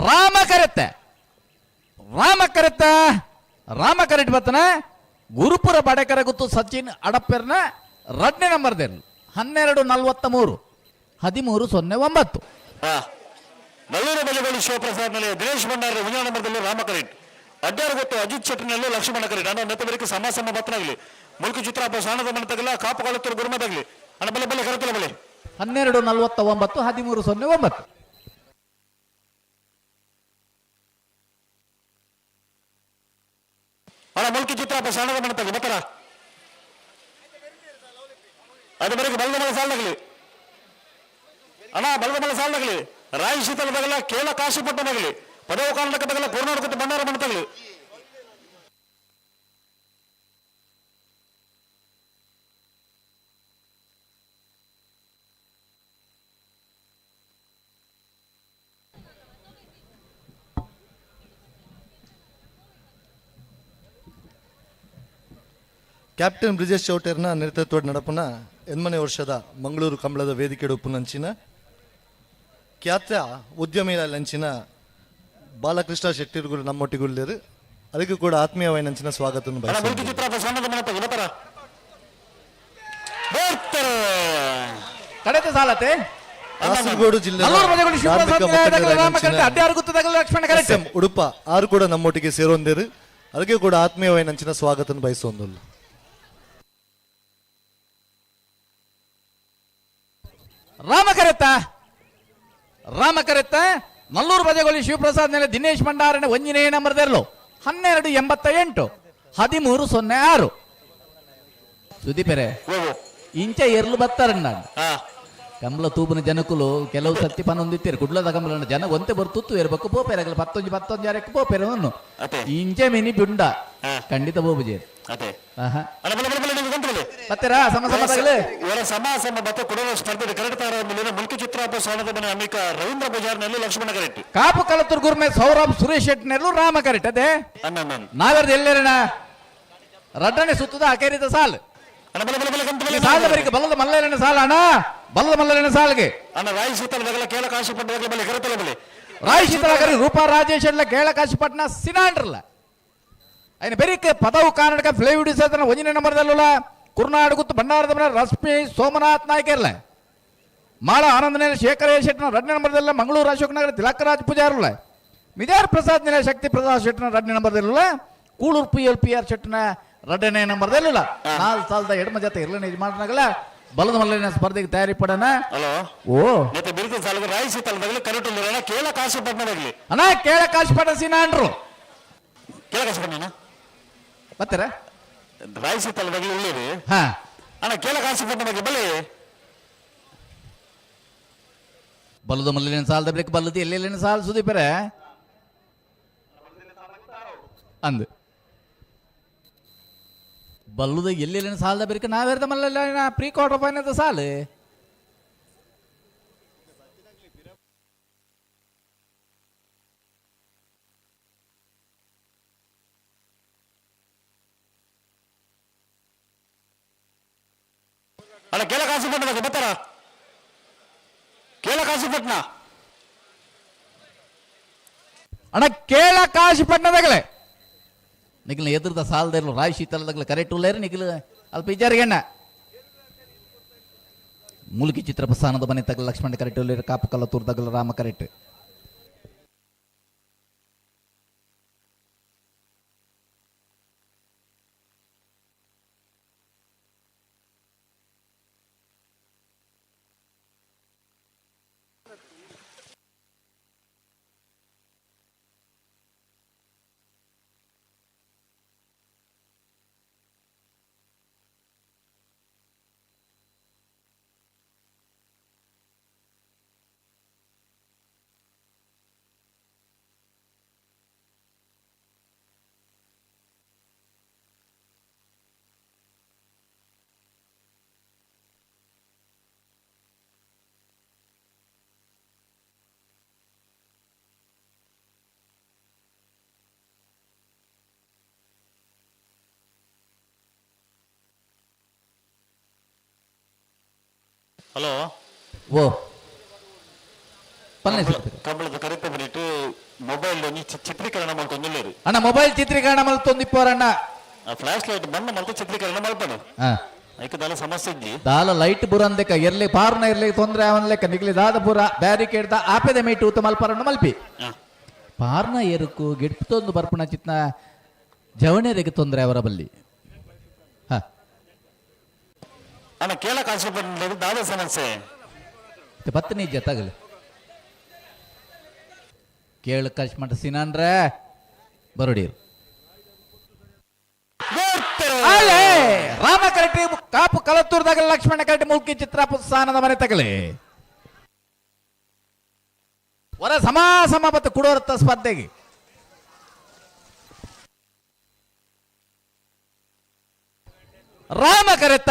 D: ರಾಮ ಕರೆತ್ತ ರಾಮ ಕರೆತ್ತ ರಾಮ ಕರೆಟ್ ಬತ್ತನ ಗುರುಪುರ ಬಡಕರ ಗುತ್ತು ಸಚಿನ್ ಅಡಪ್ಪೆರ್ನ ರಡ್ನೇ ನಂಬರ್ ದೇರ್ಲು 12:43 13:09.
J: ನಲ್ಲೂರು ಬಜಗೋಳಿ ಶಿವಪ್ರಸಾದ್ ನಲ್ಲಿ ದಿನೇಶ್ ಭಂಡಾರಿ ಮುಂದಿನ ನಂಬರ್ದಲ್ಲಿ ರಾಮ ಕರೆಟ್, ಅಡ್ಡಾರು ಗೊತ್ತು ಅಜಿತ್ ಶೆಟ್ಟಿನಲ್ಲಿ ಲಕ್ಷ್ಮಣ ಕರೆಟ್. ಅಣ್ಣ ನೆತ್ತಬರಿಕೆ ಸಮ ಸಮ ಬತ್ತನಾಗಲಿ ಮುಲ್ಕಿ ಚಿತ್ರಾಪ ಸಾಣದ ಮನೆ ತಗಲ ಕಾಪು ಕಾಳುತ್ತೂರು ಗುರುಮದಾಗಲಿ ಅಣ್ಣ ಬಲೆ ಬಲೆ ಕರೆತಲ ಬಲೆ.
D: 12:49 13:09.
J: ಅಣ್ಣ ಮುಲ್ಕಿ ಚಿತ್ರಾಪ ಸಾಣದ ಮನೆ ತಗಲಿ ಬತ್ತರ ಅದು ಬರೀ ಬಲದ ಮಲೆ ಸಾಲದಾಗಲಿ ಅಣ್ಣ ಬಲದ ಮಲೆ ಸಾಲದಾಗಲಿ ರಾಯಿ ಶೀತಲ ತಗಲ ಕೇಳ ಕಾಶಿಪಟ್ಟಣಗಲಿ ಪದವು ಕಾರಣಕ್ಕೆ ತಗಲ ಕೋರ್ನಾಡು ಭಂಡಾರ ಮನೆ ತಗಲಿ.
N: ಕ್ಯಾಪ್ಟನ್ ಬ್ರಿಜೇಶ್ ಚೌಟೇರ್ನ ನೇತೃತ್ವದ ನಡಪುನ ಎನ್ಮನೆ ವರ್ಷದ ಮಂಗಳೂರು ಕಂಬಳದ ವೇದಿಕೆ ಉಪ್ಪುನಂಚಿನ ಖ್ಯಾತ ಉದ್ಯಮಿ ಲಂಚಿನ ಬಾಲಕೃಷ್ಣ ಶೆಟ್ಟಿರ್ಗುರು ನಮ್ಮೊಟ್ಟಿಗುಳ್ಳೇರು ಅದಕ್ಕೂ ಕೂಡ ಆತ್ಮೀಯವಾಯಿನಂಚಿನ ಸ್ವಾಗತವನ್ನು ಬಯಸುತ್ತೇನೆ.
D: ಕಡೆತ ಸಾಲತೆ
N: ಕಾಸರಗೋಡು ಜಿಲ್ಲೆಯ ಉಡುಪ ಆರು ಕೂಡ ನಮ್ಮೊಟ್ಟಿಗೆ ಸೇರೊಂದಿರು ಅದಕ್ಕೆ ಕೂಡ ಆತ್ಮೀಯವಾಯಿನಂಚಿನ ಸ್ವಾಗತವನ್ನು ಬಯಸುವಂದಿಲ್ಲ.
D: ರಾಮ ಕರೆತ್ತ ರಾಮ ಕರೆತ್ತ ನಲ್ಲೂರು ಬಜಗೋಳಿ ಶಿವಪ್ರಸಾದ್ ಮೇಲೆ ದಿನೇಶ್ ಭಂಡಾರನ ಒಂಜಿನೇ ನಂಬರ್ ದೆರ್ಲು 12:88 13:06. ಸುದೀಪರೆ ಇಂಚ ಎರ್ಲು ಬತ್ತಾರಣ್ಣ ಕಂಬಳ ತೂಬನ ಜನಕುಲು ಕೆಲವು ಸತ್ತಿ ಪನೊಂದಿತ್ತೀರು ಕುಡ್ಲದ ಕಂಬಳ ಜನ ಒಂತೆ ಬರ್ತುತ್ತು ಇರ್ಬೇಕು ಪೋಪೆರಗಲ ಪತ್ತೊಂಜಿ ಪತ್ತೊಂಜಿ ಅರಕ್ಕೆ ಪೋಪೆರ ಇಂಚೆ ಮಿನಿ ಬಿಂಡ ಖಂಡಿತ ಬೋಬುಜಿ ಬತ್ತೀರಾ ಸಮ ಸಮ ತಗಲಿ
J: ಇವರ ಸಮ ಸಮ ಬತ್ತ ಕೊಡಲು ಸ್ಪರ್ಧೆ ಕರೆಕ್ಟ್ ತಾರ ಮೇಲೆ ಮುಲ್ಕಿ ಚಿತ್ರಾಪ ಸಾಣದ ಮನೆ ಅಮಿಕ ರವೀಂದ್ರ ಬಜಾರ್ನಲ್ಲಿ ಲಕ್ಷ್ಮಣ ಕರೆಕ್ಟ್,
D: ಕಾಪು ಕಲತೂರ್ ಗುರ್ಮೆ ಸೌರಭ್ ಸುರೇಶ್ ಶೆಟ್ಟಿನೆಲ್ಲೂ ರಾಮ ಕರೆಕ್ಟ್. ಅದೇ ನಾವ್ಯಾರ್ದು ಎಲ್ಲೇರಣ ರಡ್ಡನೆ ಸುತ್ತದ ಅಕೇರಿದ ಸಾಲು ಸಾಲ ಬರೀಕ ಬಲ್ಲದ ಮಲ್ಲನ ಸಾಲ ಅಣ್ಣ ಬಲ್ಲದ ಮಲ್ಲನ ಸಾಲ್ಗೆ
J: ಅಣ್ಣ ರಾಯಿ ಶೀತಲ ಬಗಲ ಕೇಳ ಕಾಶಿಪಟ್ಟಣ ಬಲೆ ಕರೆತಲ ಬಲೆ
D: ರಾಯಿ ಶೀತಲ ಕರಿ ರೂಪಾ ರಾಜೇಶ್ ಎಲ್ಲ ಕೇಳ ಕಾಶಿಪಟ್ಟಣ ಸಿನಾಂಡ್ರಲ್ಲ ఆయన ಬೆರಿಕ್ ಪದವು ಕರ್ನಾಟಕ ಫ್ಲೇವಿಡ್ ಸೇತನ ಒಂದನೇ ನಂಬರ್ದಲ್ಲ ಕುರ್ನಾಡು ಗುತ್ತು ಭಂಡಾರದ ಮನೆ ರಶ್ಮಿ ಸೋಮನಾಥ್ ನಾಯ್ಕರ್ಲ ಮಾಳ ಆನಂದನೇ ಶೇಖರ ಶೆಟ್ಟನ ಎರಡನೇ ನಂಬರ್ದಲ್ಲ ಮಂಗಳೂರು ಅಶೋಕ್ ನಗರ ತಿಲಕರಾಜ್ ಪೂಜಾರಲ್ಲ ಮಿಜಾರ್ ಪ್ರಸಾದ್ ನೆಲೆ ಶಕ್ತಿ ಪ್ರಸಾದ್ ಶೆಟ್ಟನ ಎರಡನೇ ನಂಬರ್ದಲ್ಲ Kuloor P L P R ಶೆಟ್ಟನ ಎರಡನೇ ನಂಬರ್ದಲ್ಲ ನಾಲ್ ಸಾಲದ ಎಡಮ ಜೊತೆ ಇರ್ಲನೆ ಯಜಮಾನನಾಗಲ ಬಲದ ಮಲ್ಲನ ಸ್ಪರ್ಧೆಗೆ ತಯಾರಿ ಪಡೋಣ. ಓ
J: ಕೇಳ ಕಾಶಿಪಟ್ಟಣದಾಗಲಿ
D: ಅಣ್ಣ ಕೇಳ ಕಾಶಿಪಟ್ಟಣ ಸೀನಾಂಡ್ರು
J: ಕೇಳ ಕಾಶಿಪಟ್ಟಣ
D: ಬರ್ತಾರ
J: ರಾಯಿ ಶೀತಲದಾಗಲಿ ಉಳ್ಳೇರಿ
D: ಹಾ
J: ಅಣ್ಣ ಕೇಳ ಕಾಶಿಪಟ್ಟಣದಾಗಲಿ ಬಲೆ
D: ಬಲದ ಮಲ್ಲಿನ ಸಾಲದ ಬ್ರೇಕ್ ಬಲ್ಲದ ಎಲ್ಲೆಲ್ಲಿನ ಸಾಲ ಸುದೀಪರೆ ಅಂದು ಬಲ್ಲದ ಎಲ್ಲೆಲ್ಲಿನ ಸಾಲದ ಬ್ರೇಕ್ ನಾವೇರ್ದ ಮಲ್ಲ ಪ್ರೀ ಕ್ವಾರ್ಟರ್ ಫೈನಲ್ ಸಾಲು
J: ಅಲ್ಲ ಕೇಳ ಕಾಸುಪಟ್ಟಣ ಬತ್ತಾರ ಕೇಳ ಕಾಸುಪಟ್ಟಣ
D: ಅಣ್ಣ ಕೇಳ ಕಾಶಿಪಟ್ಟಣದಾಗಲೇ ನಿಖಿಲ್ ಎದುರ್ದ ಸಾಲದ ಇರ್ಲು ರಾಯ್ ಶೀತಲದಾಗಲೇ ಕರೆಕ್ಟ್ ಉಳ್ಳೇರಿ ನಿಖಿಲ್ ಅಲ್ಪ ಇಜಾರಿಗಣ್ಣ ಮೂಲಿಕೆ ಚಿತ್ರ ಪ್ರಸ್ಥಾನದ ಮನೆ ತಗಲ ಲಕ್ಷ್ಮಣ ಕರೆಕ್ಟ್ ಉಳ್ಳೇರಿ ಕಾಪು ಕಲ್ಲ ತೂರ್ದಗಲ ರಾಮ ಕರೆಕ್ಟ್.
J: ಹಲೋ
D: ಓ ಪನ್ನೆ
J: ಕಂಬಳದ ಕರೆಕ್ಟ್ ಬಂದಿಟ್ಟು ಮೊಬೈಲ್ ಚಿತ್ರೀಕರಣ ಮಾಡ್ಕೊಂಡಿಲ್ಲ
D: ಅಣ್ಣ ಮೊಬೈಲ್ ಚಿತ್ರೀಕರಣ ಮಲ್ತೊಂದಿಪ್ಪೋರಣ್ಣ
J: ಫ್ಲಾಶ್ ಲೈಟ್ ಬಂದ ಮಲ್ತು ಚಿತ್ರೀಕರಣ ಮಲ್ಪಡು ಐಕದಾಲ ಸಮಸ್ಯೆ ಇದ್ದಿ
D: ದಾಲ ಲೈಟ್ ಬುರಂದೆಕ ಎರ್ಲಿ ಪಾರ್ನ ಇರ್ಲಿ ತೊಂದ್ರೆ ಅವನ್ ಲೆಕ್ಕ ನಿಗ್ಲಿ ದಾದ ಪೂರ ಬ್ಯಾರಿಕೇಡ್ the ಆಪೆದ ಮೇಟು ಊತ ಮಲ್ಪರಣ್ಣ ಮಲ್ಪಿ ಪಾರ್ನ ಎರುಕು ಗಿಡ್ತೊಂದು ಬರ್ಪುಣ ಚಿತ್ನ ಜವಣೆರಿಗೆ ತೊಂದರೆ ಅವರ ಬಲ್ಲಿ.
J: ಅಣ್ಣ ಕೇಳ ಕಾಸು ದಾದ ಸಮಸ್ಯೆ
D: ಬತ್ತನಿ ಜೊತೆಗಲಿ ಕೇಳ ಕಾಶ್ ಮಂಟ ಸಿನಾನ್ರೆ ಬರೋಡಿರು ಅಲ್ಲೇ ರಾಮ ಕರಟಿ ಕಾಪು ಕಲತ್ತೂರ್ದಾಗ ಲಕ್ಷ್ಮಣ ಕರಟಿ ಮುಲ್ಕಿ ಚಿತ್ರ ಸ್ಥಾನದ ಮನೆ ತಗಲಿ ಹೊರ ಸಮ ಸಮ ಬತ್ತ ಕುಡೋರತ್ತ ಸ್ಪರ್ಧೆಗೆ. ರಾಮ ಕರೆತ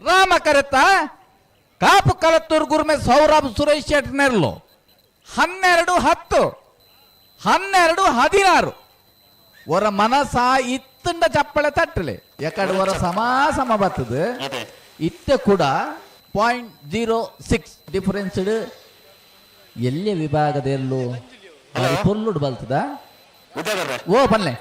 D: ರಾಮ ಕರೆತ ಕಾಪು ಕಲತ್ತೂರು ಗುರುಮೆ ಸೌರಭ್ ಸುರೇಶ್ ಶೆಟ್ಟಿ 12-10 12-16 ಒರ ಮನಸ ಇತ್ತಂಡ ಚಪ್ಪಳೆ ತಟ್ಟಲೆ ಯಾಕಡೆ ಒರ ಸಮ ಸಮ ಬರ್ತದೆ ಇತ್ತ ಕೂಡ 0.06 ಡಿಫರೆನ್ಸ್ ಎಲ್ಲೇ ವಿಭಾಗದಲ್ಲೂ ಪೊಲ್ಲುಡು ಬಲ್ತದ ಓ ಬನ್ನೆ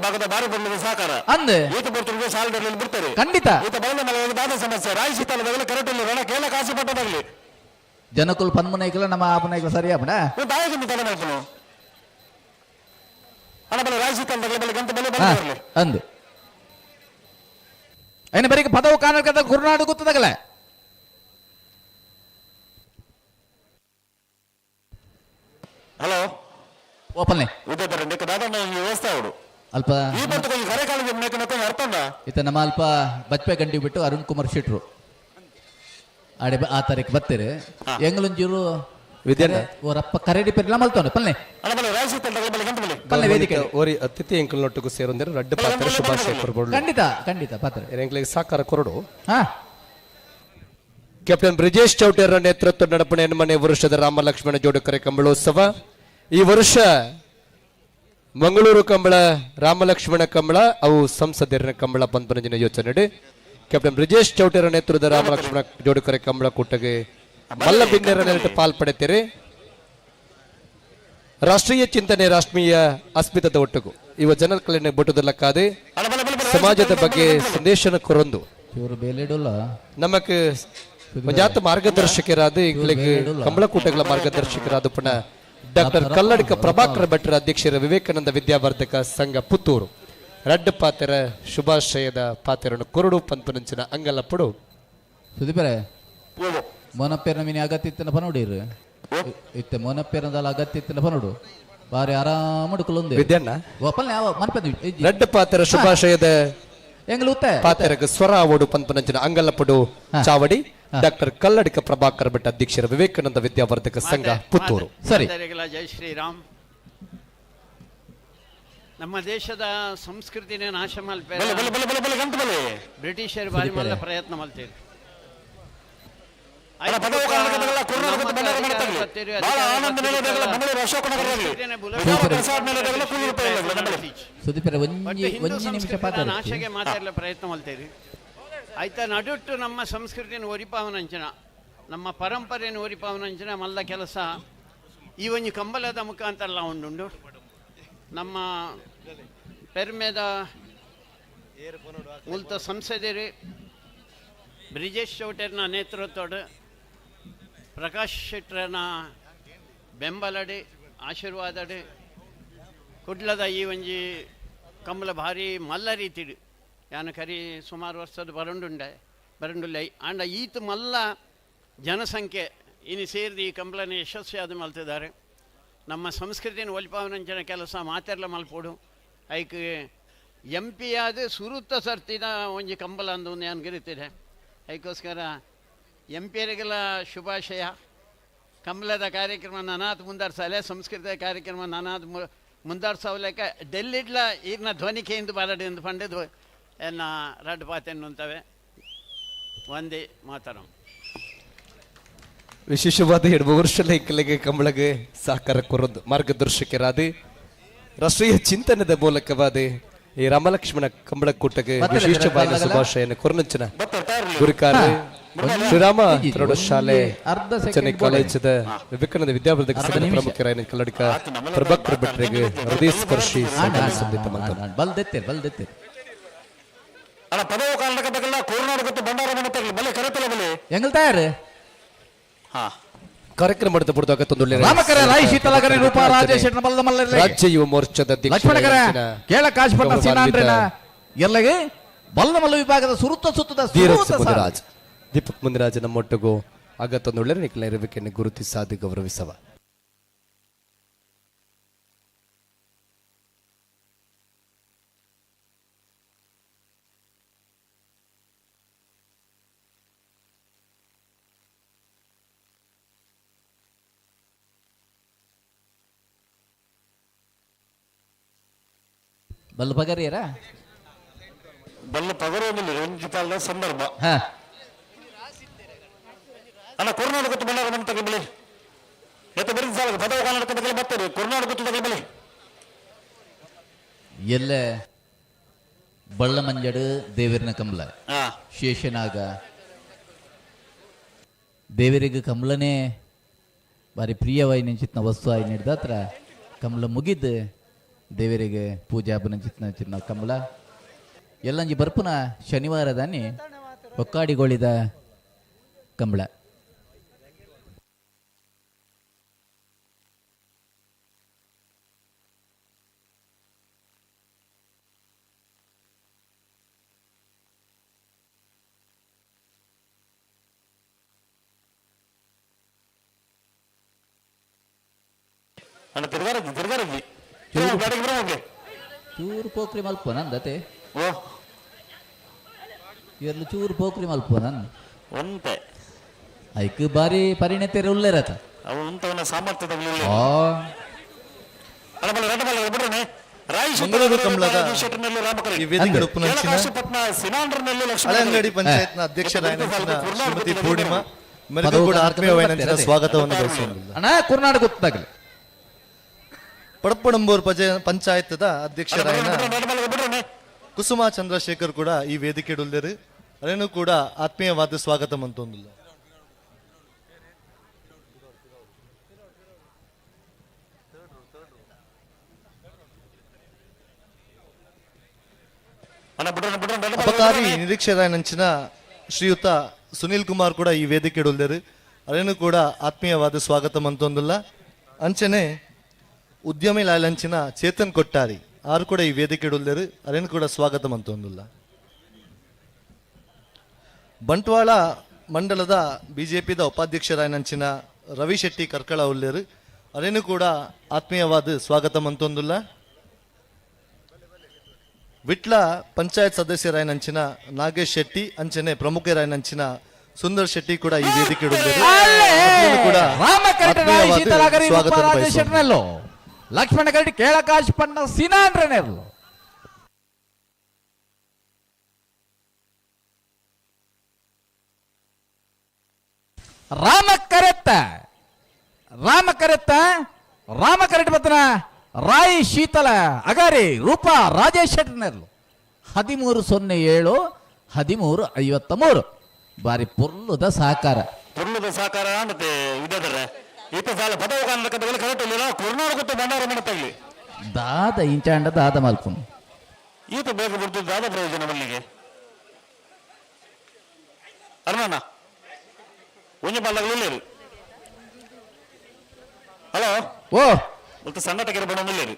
J: ಭಾಗದ ಬಾರಿ ಬಂದ ಸಹಕಾರ
D: ಅಂದೆ
J: ಈತ ಬರ್ತಾರೆ ಸಾಲದಲ್ಲಿ ಬಿಡ್ತಾರೆ
D: ಖಂಡಿತ
J: ಈತ ಬಂದ ಮೇಲೆ ದಾದ ಸಮಸ್ಯೆ ರಾಯಿ ಶೀತಲದಾಗಲಿ ಕರೆಕ್ಟ್ ಇಲ್ಲ ರಣ ಕೇಳ ಕಾಸು ಪಟ್ಟದಾಗಲಿ
D: ಜನಕುಲ್ ಪನ್ಮುನೈಕಲ ನಮ್ಮ ಆಪನೈಕಲ ಸರಿಯಾಪಣ
J: ದಾಯಕ ತಲೆ ಮಾಡ್ತಾನು ಅಣ್ಣ ಬಲೆ ರಾಯಿ ಶೀತಲದಾಗಲಿ ಬಲೆ ಗಂಟೆ ಬಲೆ ಬರಲಿ
D: ಅಂದು ಏನ ಬರೀ ಪದವು ಕಾನರ್ಕದ ಗುರುನಾಡು ಗೊತ್ತದಾಗಲೇ
J: ಹಲೋ
D: ಓಪನ್ಲೆ ಅಲ್ಪ ಇತ ನಮ್ಮ ಅಲ್ಪ ಬಚ್ಚೆ ಗಂಡಿ ಬಿಟ್ಟು ಅರುಣ್ ಕುಮಾರ್ ಶೆಟ್ರು ಆಡೆ ಆ ತಾರೀಕು ಬರ್ತೀರಿ ಎಂಗ್ಲೊಂಜೂರು ಓರಪ್ಪ ಕರೆಡಿ ಪೆರ್ಲ ಮಲ್ತೋನೆ ಪಲ್ನೆ ಪಲ್ನೆ ವೇದಿಕೆ
G: ಓರಿ ಅತಿಥಿ ಎಂಕಲ್ ನೊಟ್ಟಿಗೂ ಸೇರೊಂದರೆ ರಡ್ಡು ಪಾತ್ರ ಶುಭಾಶಯ ಕೊರಬೋಡು
D: ಖಂಡಿತ ಖಂಡಿತ ಪಾತ್ರ
G: ಎಂಕ್ಲಿಗೆ ಸಾಕಾರ ಕೊರಡು
D: ಹಾ
G: ಕ್ಯಾಪ್ಟನ್ ಬ್ರಿಜೇಶ್ ಚೌಟೇರ ನೇತೃತ್ವ ನಡಪಣೆ ಮನೆ ವರುಷದ ರಾಮ ಲಕ್ಷ್ಮಣ ಜೋಡುಕರೆ ಕಂಬಳೋತ್ಸವ ಈ ವರ್ಷ ಮಂಗಳೂರು ಕಂಬಳ ರಾಮಲಕ್ಷ್ಮಣ ಕಂಬಳ ಅವು ಸಂಸದರಿನ ಕಂಬಳ ಬಂದ್ಬನಂಜಿನ ಯೋಚನೆ ಕ್ಯಾಪ್ಟನ್ ಬ್ರಿಜೇಶ್ ಚೌಟೇರ ನೇತೃತ್ವದ ರಾಮಲಕ್ಷ್ಮಣ ಜೋಡುಕರೆ ಕಂಬಳ ಕೂಟಗೆ ಮಲ್ಲ ಬಿನ್ನೆರ ನೆರಟು ಪಾಲ್ಪಡೆತೀರಿ. ರಾಷ್ಟ್ರೀಯ ಚಿಂತನೆ ರಾಷ್ಟ್ರೀಯ ಅಸ್ಮಿತದ ಒಟ್ಟುಗು ಇವ ಜನರ ಕಲೆಯನ್ನು ಬೊಟ್ಟುದಲ್ಲಕ್ಕಾದೆ ಸಮಾಜದ ಬಗ್ಗೆ ಸಂದೇಶನ ಕೊರೊಂದು ನಮಕ್ ಜಾತ ಮಾರ್ಗದರ್ಶಕರಾದ ಕಂಬಳಕೂಟಗಳ ಮಾರ್ಗದರ್ಶಕರಾದ ಪುನಃ ಡಾಕ್ಟರ್ ಕಲ್ಲಡಿಕ ಪ್ರಭಾಕರ ಭಟ್ರ ಅಧ್ಯಕ್ಷರ ವಿವೇಕಾನಂದ ವಿದ್ಯಾವರ್ಧಕ ಸಂಘ ಪುತ್ತೂರು ರಡ್ಡ ಪಾತೆರ ಶುಭಾಶಯದ ಪಾತೆರನ್ನು ಕೊರಡು ಪಂಪನಂಚಿನ ಅಂಗಲಪ್ಪಡು
D: ಸುದೀಪರೇ ಮೊನಪ್ಪೇರ್ನ ಮೀನಿ ಅಗತ್ಯ ಇತ್ತನ ಪನೋಡಿರು ಇತ್ತೆ ಮೊನಪ್ಪೇರ್ನದಲ್ಲ ಅಗತ್ಯ ಇತ್ತನ ಪನೋಡು ಬಾರಿ ಆರಾಮ ಕುಲೊಂದು
G: ವಿದ್ಯಣ್ಣ
D: ಓಪನ್ ಯಾವ ಮನ್ಪೆದ
G: ರಡ್ಡ ಪಾತೆರ ಶುಭಾಶಯದ
D: ಎಂಗ್ಲೂತೆ
G: ಪಾತೆರಗ ಸ್ವರ ಓಡು ಪಂಪನಂಚಿನ ಅಂಗಲಪ್ಪಡು ಚಾವಡಿ ಡಾಕ್ಟರ್ ಕಲ್ಲಡಿಕ ಪ್ರಭಾಕರ್ ಭಟ್ ಅಧ್ಯಕ್ಷರ ವಿವೇಕಾನಂದ ವಿದ್ಯಾವರ್ಧಕ ಸಂಘ ಪುತ್ತೂರು.
D: ಸರಿ
O: ಜೈ ಶ್ರೀರಾಮ್. ನಮ್ಮ ದೇಶದ ಸಂಸ್ಕೃತಿನೇ ನಾಶ ಮಲ್ಪೆ ಬ್ರಿಟಿಷರು ಬಾರಿ ಮಲ್ಲ ಪ್ರಯತ್ನ ಮಲ್ತೇವೆ.
D: ನಾಶಗೆ
O: ಮಾತಾಡಲ ಪ್ರಯತ್ನ ಮಲ್ತೇರಿ. ಆಯ್ತಾ ನಡುಟ್ಟು ನಮ್ಮ ಸಂಸ್ಕೃತಿಯನ್ನು ಒರಿಪಾವನಂಚಿನ ನಮ್ಮ ಪರಂಪರೆಯನ್ನು ಒರಿಪಾವನಂಚಿನ ಮಲ್ಲ ಕೆಲಸ ಈ ಒಂಜಿ ಕಂಬಳದ ಮುಖಾಂತರ ಉಂಡುಂಡು. ನಮ್ಮ ಪೆರ್ಮೆದ ಮುಲ್ತ ಸಂಸದರು ಬ್ರಿಜೇಶ್ ಚೌಟರ್ನ ನೇತೃತ್ವದ ಪ್ರಕಾಶ್ ಶೆಟ್ಟರನ ಬೆಂಬಲಡಿ ಆಶೀರ್ವಾದಡಿ ಕುಡ್ಲದ ಈ ಒಂಜಿ ಕಂಬಳ ಭಾರಿ ಮಲ್ಲ ರೀತಿಡು ಯಾನ ಕರಿ ಸುಮಾರು ವರ್ಷದ ಬರಂಡುಂಡೆ ಬರಂಡುಲ್ಲ ಆಂಡ ಈತ ಮಲ್ಲ ಜನಸಂಖ್ಯೆ ಇನ್ನು ಸೇರಿದು ಈ ಕಂಬಳನ ಯಶಸ್ವಿ ಮಲ್ತಿದ್ದಾರೆ. ನಮ್ಮ ಸಂಸ್ಕೃತಿಯನ್ನು ಒಲಿಪಾವನಂಚಿನ ಕೆಲಸ ಮಾತೆರ್ಲ ಮಲ್ಪೋಡು ಐಕ್ ಎಂ ಪಿ ಆದ ಸುರುತ್ತ ಸರ್ತಿದ ಒಂಜಿ ಕಂಬಳ ಅಂದು ನಾನು ಗಿರಿತಿದೆ. ಅದಕ್ಕೋಸ್ಕರ ಎಂ ಪಿಯರಿಗೆಲ್ಲ ಶುಭಾಶಯ. ಕಂಬಳದ ಕಾರ್ಯಕ್ರಮ ನಾನಾತ್ ಮುಂದಾಡ್ಸಲೆ, ಸಂಸ್ಕೃತ ಕಾರ್ಯಕ್ರಮ ನಾನಾತ್ ಮುಂದಾಡ್ಸವಲೆಕ್ಕ ಡೆಲ್ಲಿಡ್ಲ ಈಗಿನ ಧ್ವನಿಕೆಯಿಂದ ಬಾರಡಿ ಎಂದು ಪಂಡಿದು ಎನ್ನ ರಡ್ಡು ಪಾತೆನ್ನುಂತವೆ. ಒಂದೇ ಮಾತರಂ.
G: ವಿಶೇಷವಾದ 2 ವರ್ಷ ಲೈಕಲೆಗೆ ಕಂಬಳಗೆ ಸಹಕಾರ ಕೊರೊಂದು ಮಾರ್ಗದರ್ಶಕರಾದ ರಾಷ್ಟ್ರೀಯ ಚಿಂತನದ ಮೂಲಕವಾದ ಈ ರಾಮಲಕ್ಷ್ಮಣ ಕಂಬಳ ಕೂಟಕ್ಕೆ ವಿಶೇಷವಾದ ಶುಭಾಶಯನ್ನು ಕೊರನಂಚಿನ ಗುರುಕಾರ ಶ್ರೀರಾಮ ಪ್ರೌಢಶಾಲೆ ಚೆನ್ನೈ ಕಾಲೇಜದ ವಿವೇಕಾನಂದ ವಿದ್ಯಾವರ್ಧಕ ಸಂಘದ ಪ್ರಮುಖರಾದ ಕಲ್ಲಡಿಕ ಪ್ರಭಾಕರ್ ಭಟ್ರಿಗೆ ಹೃದಯ ಸ್ಪರ್ಶಿ ಸಂದಿತ
D: ಬಲ್ದೆತ್ತೆ
G: ಕಾರ್ಯಕ್ರಮ ರಾಜ್ಯ ಯುವ ಮೋರ್ಚಾದ
D: ಬಲ್ಲಮಲ್ಲ ವಿಭಾಗದ ಸುರುತ್ತ ಸುತ್ತದ
G: ಮುನಿರಾಜ್ ದೀಪಕ್ ಮುನಿರಾಜ್ ನಮ್ಮೊಟ್ಟಿಗೂ ಅಗತ್ತೊಂದು ನಿಖಲ ಇರಬೇಕೆನ್ನು ಗುರುತಿಸಾದಿ ಗೌರವಿಸವ.
D: ಬಲ್ಲ ಪಗರಿಯರ
J: ಬಲ್ಲ ಪಗರೋದಿಲ್ಲ ಒಂಜಿ ಸಂದರ್ಭ ಅಣ್ಣ ಕೊರ್ನಾಡು ಗೊತ್ತು ಬಂಡಾರ ಬಂತ ಬಲಿ ಎತ್ತ ಬರೀ ಸಾಲ ಪದವ ಕನ್ನಡ ತಗಲಿ ಬರ್ತಾರೆ ಕೊರ್ನಾಡು ಗೊತ್ತು ತಗಲಿ ಬಲಿ
D: ಎಲ್ಲ ಬಳ್ಳ ಮಂಜಡು ದೇವರಿನ ಕಂಬಳ ಶೇಷನಾಗ ದೇವರಿಗೆ ಕಂಬಳನೇ ಬಾರಿ ಪ್ರಿಯವಾಗಿ ನೆಂಚಿತ್ನ ವಸ್ತು ಆಗಿ ನೀಡಿದ ಹತ್ರ ಕಂಬಳ ಮುಗಿದು ದೇವರಿಗೆ ಪೂಜೆ ಹಬ್ಬ ಚಿನ್ನ ಕಂಬಳ ಎಲ್ಲಂಜಿ ಬರ್ಪುನ ಶನಿವಾರದಾನಿ ಒಕ್ಕಾಡಿಗೊಳಿದ ಕಂಬಳ. ಚೂರು ಪೋಖ್ರಿ ಮಲ್ಪ ನಂದತೆ ಇರ್ಲು ಚೂರು ಪೋಖ್ರಿ ಮಲ್ಪ ನನ್
J: ಒಂತೆ
D: ಐಕ್ ಬಾರಿ ಪರಿಣತಿಯರು ಉಲ್ಲೇರತ
J: ಸಾಮರ್ಥ್ಯದ
N: ಮಂಗಳೂರು ಕಂಬಳದ ಈ ವೇದಿಕೆ ಉಪನಂಚಿನ ಹಳೆಯಂಗಡಿ ಪಂಚಾಯತ್ನ ಅಧ್ಯಕ್ಷರಾದ ಶ್ರೀಮತಿ ಪೂರ್ಣಿಮಾ ಮೆರೆಗೂ ಕೂಡ ಆತ್ಮೀಯವಾದ ಸ್ವಾಗತವನ್ನು ಬಯಸುವುದಿಲ್ಲ.
D: ಅಣ್ಣ ಕುರ್ನಾಡು ಗೊತ್ತಾಗಲಿ.
N: ಪಡಪ್ಪಣಂಬೂರ್ ಪಂಚಾಯತ್ದ ಅಧ್ಯಕ್ಷರಾಯನ ಕುಸುಮಾ ಚಂದ್ರಶೇಖರ್ ಕೂಡ ಈ ವೇದಿಕೆ ಉಲ್ಲೇರು ಅದೇನು ಕೂಡ ಆತ್ಮೀಯವಾದ ಸ್ವಾಗತ ಮಂತೊಂದಿಲ್ಲ. ಅಪಕಾರಿ ನಿರೀಕ್ಷೆರಾಯನಂಚಿನ ಶ್ರೀಯುತ ಸುನೀಲ್ ಕುಮಾರ್ ಕೂಡ ಈ ವೇದಿಕೆ ಉಲ್ಲೇರು ಅದೇನು ಕೂಡ ಆತ್ಮೀಯವಾದ ಸ್ವಾಗತ ಮಂತೊಂದಿಲ್ಲ. ಅಂಚನೆ ಉದ್ಯಮಿ ಲಾಲಂಚಿನ ಚೇತನ್ ಕೊಟ್ಟಾರಿ ಆರು ಕೂಡ ಈ ವೇದಿಕೆ ಉಲ್ಲೇರು ಅದೇನು ಕೂಡ ಸ್ವಾಗತ ಮಂತೊಂದಿಲ್ಲ. ಬಂಟ್ವಾಳ ಮಂಡಲದ ಬಿಜೆಪಿದ ಉಪಾಧ್ಯಕ್ಷರಾಯನಂಚಿನ ರವಿ ಶೆಟ್ಟಿ ಕರ್ಕಳ ಉಲ್ಲೇರು ಅದೇನು ಕೂಡ ಆತ್ಮೀಯವಾದ ಸ್ವಾಗತ ಮಂತೊಂದಿಲ್ಲ. ವಿಟ್ಲ ಪಂಚಾಯತ್ ಸದಸ್ಯರಾಯನಂಚಿನ ನಾಗೇಶ್ ಶೆಟ್ಟಿ ಅಂಚನೆ ಪ್ರಮುಖರಾಯನಂಚಿನ ಸುಂದರ್ ಶೆಟ್ಟಿ ಕೂಡ ಈ ವೇದಿಕೆ ಕೂಡ ಸ್ವಾಗತ.
D: ಲಕ್ಷ್ಮಣ ಕರಡಿ ಕೇಳಕಾಶ್ ಪಣ್ಣ ಸಿನಾನ್ರನೆರ್ಲು ರಾಮ ಕರೆತ್ತ ರಾಮ ಕರೆತ್ತ ರಾಮ ಕರೆಟ್ ಬತ್ತನ ರಾಯಿ ಶೀತಲ ಅಗಾರಿ ರೂಪಾ ರಾಜೇಶ್ ಶೆಟ್ಟರ್ನೆರ್ಲು 13.07 13-53. ಬಾರಿ ಪೊರ್ಲುದ ಸಹಕಾರ,
J: ಪೊರ್ಲುದ ಸಹಕಾರ ಮತ್ತೆ ಇದರ ಈತ ಸಾಲ ಪದವು ಕಾಣತಕ್ಕಂಥ ಕರೆಕ್ಟ್ ಇಲ್ಲ. ಕುರ್ನಾಡು ಗೊತ್ತು ಭಂಡಾರ ಮಾಡತ್ತಾಗ್ಲಿ
D: ದಾದ ಇಂಚಾಂಡ ದಾದ ಮಲ್ಪುನು
J: ಈತ ಬೇಗ ಬಿಡ್ತು ದಾದ ಪ್ರಯೋಜನ ಮಲ್ಲಿಗೆ ಅರುಣಣ್ಣ ಒಂಜಿ ಬಲ್ಲಗಳು ಹಲೋ
D: ಓ
J: ಮತ್ತೆ ಸಂಘಟಕರು ಬಣ್ಣವಿಲ್ಲ.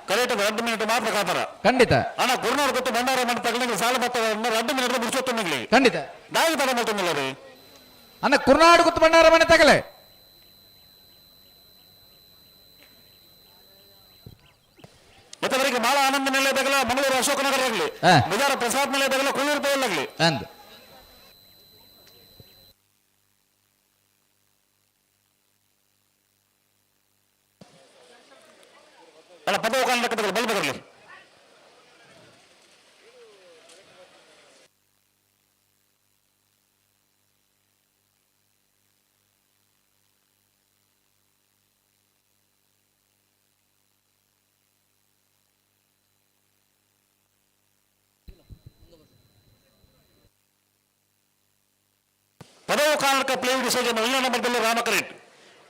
J: ಕರೆಕ್ಟ್ 2 ಮಿನಿಟ್ ಮಾತ್ರ ಕಾಪಾರ.
D: ಖಂಡಿತ
J: ಅಣ್ಣ ಗುರುನಾಡ್ ಗೊತ್ತು ಭಂಡಾರ ಮಾಡಿ ತಗೊಂಡು ಸಾಲ ಬತ್ತ 2 ಮಿನಿಟ್ ಮುಗಿಸೋತ್ತೊಂದಿಲ್ಲ.
D: ಖಂಡಿತ
J: ದಾಗಿ ತಡ ಮಾಡ್ತೊಂದಿಲ್ಲ ರೀ
D: ಅಣ್ಣ. ಕುರ್ನಾಡು ಗೊತ್ತು ಭಂಡಾರ ಮನೆ ತಗಲೆ.
J: ಮತ್ತವರಿಗೆ ಮಾಳ ಆನಂದ ನಿಲಯದಾಗಲ ಮಂಗಳೂರು ಅಶೋಕನಗರ ಆಗಲಿ, ಬಿಜಾರ ಪ್ರಸಾದ್ ನಿಲಯದಾಗಲ ಕೊಲ್ಲೂರು ಆಗಲಿ.
D: ಅಂದ್
J: ಅಲ್ಲ ಪದವು ಕಾಣತಕ್ಕಂಥ ಬಲ್ ಬರಲಿ. ಪದವು ಕಾರಣಕ್ಕೆ ಪ್ಲೇಯಿಂಗ್ ಡಿಸೈಜನ್ ಮೊದಲನೇ ನಂಬರ್ದಲ್ಲಿ ರಾಮಕರೇಟ್,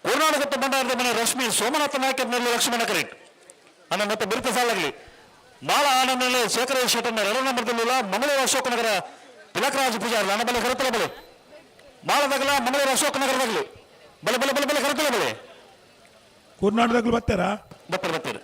J: ಕರ್ನಾಟಕ ಭಂಡಾರದ ಮನೆ ರಶ್ಮಿ ಸೋಮನಾಥ ನಾಯಕರ ಮೇಲೆ ಲಕ್ಷ್ಮಣ ಕರೇಟ್ ಅನ್ನ ಮತ್ತೆ ಬಿರುತ ಸಾಲಾಗಲಿ. ಮಾಳ ಆನಂದ ಶೇಖರ ಶೆಟ್ಟನ್ನ 2 ನಂಬರ್ದಲ್ಲಿಲ್ಲ. ಮಂಗಳೂರು ಅಶೋಕನಗರ ತಿಲಕರಾಜ ಪೂಜಾರಿ ಅಣ್ಣ ಬಲೆ ಕರೆತಲ ಬಲೆ. ಮಾಳದಾಗಲ ಮಂಗಳೂರು ಅಶೋಕನಗರದಾಗಲಿ ಬಲೆ ಬಲೆ ಬಲೆ ಬಲೆ ಕರೆತಲ ಬಲೆ.
B: ಕರ್ನಾಟಕದಾಗಲೂ ಬರ್ತಾರಾ?
J: ಬರ್ತಾರೆ ಬರ್ತಾರೆ.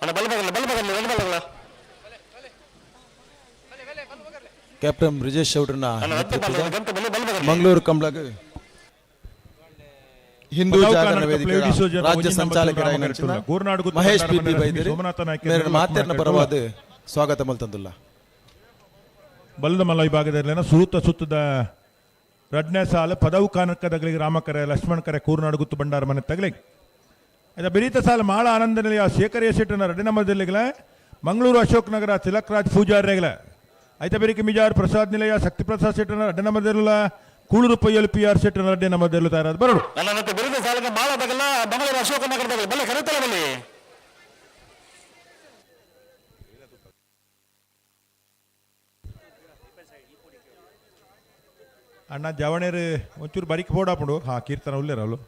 J: ಅಣ್ಣ ಬಲ ಬಗಲ್ಲ ಬಲ ಬಗಲ್ಲ ಬಲ ಬಗಲ್ಲ.
P: ಕ್ಯಾಪ್ಟನ್ ಬ್ರಿಜೇಶ್ ಚೌಡ್ರನ ನೇತೃತ್ವದ ಮಂಗಳೂರು ಕಂಬಳಗ ಹಿಂದೂ ಜಾಗರಣ ವೇದಿಕೆ ರಾಜ್ಯ ಸಂಚಾಲಕರಾಗಿ ಮಹೇಶ್ ಪಿ ಪಿ ಬೈದಿರಿ ಮೇರೆ ಮಾತೆರ್ನ ಪರವಾದ ಸ್ವಾಗತ ಮಲ್ತಂದುಲ್ಲ.
B: ಬಲದ ಮಲ್ಲ ವಿಭಾಗದಲ್ಲಿ ಸುರುತ ಸುತ್ತದ ರಡ್ನೇ ಸಾಲ ಪದವು ಕಾನಕದಗಳಿಗೆ ರಾಮಕರೆ ಲಕ್ಷ್ಮಣ ಕರೆ ಕೂರ್ನಾಡು ಗುತ್ತು ಭಂಡಾರ ಮನೆ ತಗಲಿಗೆ ಆಯ್ತಾ. ಬಿರೀತ ಸಾಲ ಮಾಳ ಆನಂದ ನಿಲಯ ಶೇಖರ ಶೆಟ್ಟನ 2 ನಂಬರ್ದಲ್ಲಿಗಲ ಮಂಗಳೂರು ಅಶೋಕ್ ನಗರ ತಿಲಕ್ರಾಜ್ ಪೂಜಾರ್ಯಗಳ ಆಯ್ತಾ. ಬೆರಿಕೆ ಮಿಜಾರ್ ಪ್ರಸಾದ್ ನಿಲಯ ಶಕ್ತಿ ಪ್ರಸಾದ್ ಶೆಟ್ಟನ 2 ನಂಬರ್ದಲ್ಲ ಕೂಳೂರು ಪೈಯಲ್ ಪಿ ಆರ್ ಶೆಟ್ಟನ 2 ನಂಬರ್ದಲ್ಲೂ ತಯಾರಾದ ಬರೋಡು.
J: ಮತ್ತೆ ಬಿರುದ ಸಾಲಕ್ಕೆ ಮಾಳ ಬಗಲ್ಲ ಮಂಗಳೂರು ಅಶೋಕ ನಗರದಲ್ಲಿ ಬಲೆ ಕರೆತಲ ಬಲಿ.
B: ಅಣ್ಣ ಜವಣೇರು ಒಂಚೂರು ಬರಿಕ್ ಬೋಡಾಪುಂಡು. ಹಾ ಕೀರ್ತನ ಉಲ್ಲೇರ ಅವಳು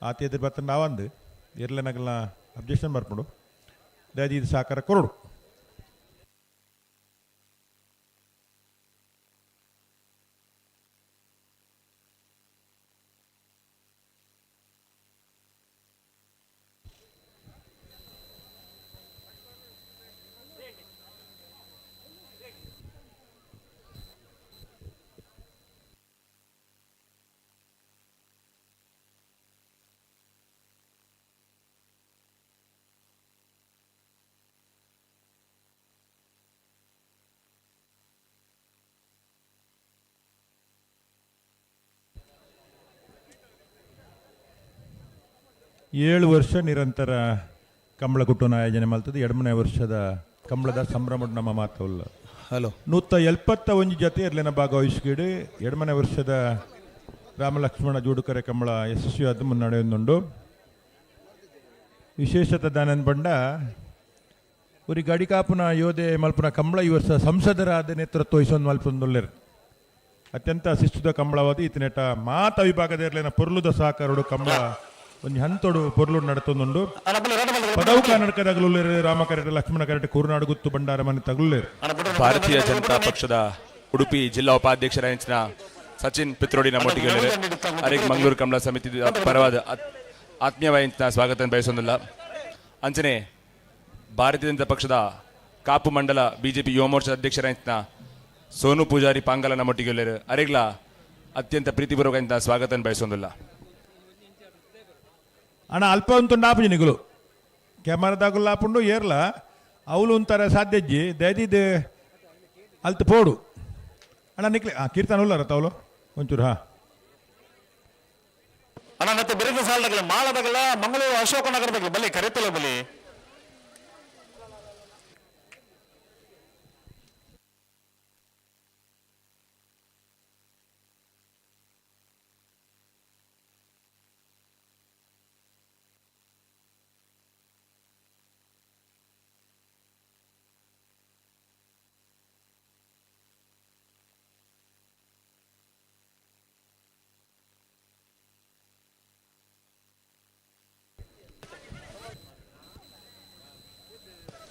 B: ಆತ ಎದುರು ಬತ್ತ ನಾವಂದು ಇರ್ಲೆನಗಲ್ನ ಅಬ್ಜೆಕ್ಷನ್ ಬರ್ಪುಂಡು. ದಯದೀದು ಸಹಕಾರ ಕೊರಡು. ಏಳು ವರ್ಷ ನಿರಂತರ ಕಂಬಳ ಕುಟುಂಬ ಆಯೋಜನೆ ಮಾಡ್ತದೆ. 2ನೇ ವರ್ಷದ ಕಂಬಳದ ಸಂಭ್ರಮ ನಮ್ಮ ಮಾತಲ್ಲ.
P: ಹಲೋ
B: 171 ಜೊತೆ ಇರ್ಲಿನ ಭಾಗವಹಿಸಿಗೀಡು 2ನೇ ವರ್ಷದ ರಾಮಲಕ್ಷ್ಮಣ ಜೋಡುಕರೆ ಕಂಬಳ ಯಶಸ್ವಿಯಾದ ಮುನ್ನಡೆಯೊಂದುಂಡು. ವಿಶೇಷತೆ ದಾನನ್ ಬಂಡ ಉರಿ ಗಡಿಕಾಪುನ ಯೋಧೆ ಮಲ್ಪುನ ಕಂಬಳ ಈ ವರ್ಷ ಸಂಸದರಾದ ನೇತೃತ್ವ ವಹಿಸೊಂದು ಮಲ್ಪೊಂದುಲ್ಲೆರ್. ಅತ್ಯಂತ ಶಿಸ್ತುದ ಕಂಬಳವಾದ ಈತನೇಟ ಮಾತ ವಿಭಾಗದ ಇರ್ಲಿನ ಪೊರ್ಲುದ ಸಹಕಾರಡು ಕಂಬಳ ಒಂದು ಹಂತೋಡು ಪೊರ್ಲು ನಡತೊಂದುಂಡು. ಪದವು ಕರ್ನಾಟಕದಾಗಲುಲ್ಲೇರು ರಾಮ ಕರೆಟ ಲಕ್ಷ್ಮಣ ಕರೆಟ ಕೂರ್ನಾಡು ಗುತ್ತು ಭಂಡಾರ ಮನೆ ತಗುಲ್ಲೇರು.
M: ಭಾರತೀಯ ಜನತಾ ಪಕ್ಷದ ಉಡುಪಿ ಜಿಲ್ಲಾ ಉಪಾಧ್ಯಕ್ಷರಾದ ಸಚಿನ್ ಪಿತ್ರೋಡಿ ನಮ್ಮೊಟ್ಟಿಗೆ ಅರೆಗ್ ಮಂಗಳೂರು ಕಮಲ ಸಮಿತಿ ಪರವಾದ ಆತ್ಮೀಯವಾದ ಸ್ವಾಗತ ಬಯಸೊಂದಿಲ್ಲ. ಅಂಚನೆ ಭಾರತೀಯ ಜನತಾ ಪಕ್ಷದ ಕಾಪು ಮಂಡಲ ಬಿಜೆಪಿ ಯುವ ಮೋರ್ಚಾ ಅಧ್ಯಕ್ಷರಾದ ಸೋನು ಪೂಜಾರಿ ಪಾಂಗಲ ನಮ್ಮೊಟ್ಟಿಗೆ ಅರೆಗ್ಲ ಅತ್ಯಂತ ಪ್ರೀತಿಪೂರ್ವಕ ಸ್ವಾಗತ ಬಯಸೊಂದಿಲ್ಲ.
B: ಅಣ್ಣ ಅಲ್ಪ ಉಂಟು ಆಪುಜಿ ನಿಗುಲು ಕ್ಯಾಮರಾದಾಗುಲ್ಲ ಆಪುಂಡು ಏರ್ಲ ಅವಳು ಅಂತಾರೆ ಸಾಧ್ಯಜ್ಜಿ ದಯದಿದ್ದು ಅಲ್ತು ಪೋಡು ಅಣ್ಣ ನಿಕ್ಲೆ. ಹಾಂ ಕೀರ್ತನ ಉಲ್ಲಾರ ತಾವಲು ಒಂಚೂರು. ಹಾಂ
J: ಅಣ್ಣ ಮತ್ತೆ ಬೆರಗ ಸಾಲದಗಲ ಮಾಳದಗಲ ಮಂಗಳೂರು ಅಶೋಕನಗರದಗಲ ಬಲಿ ಕರೆತಲ ಬಲಿ.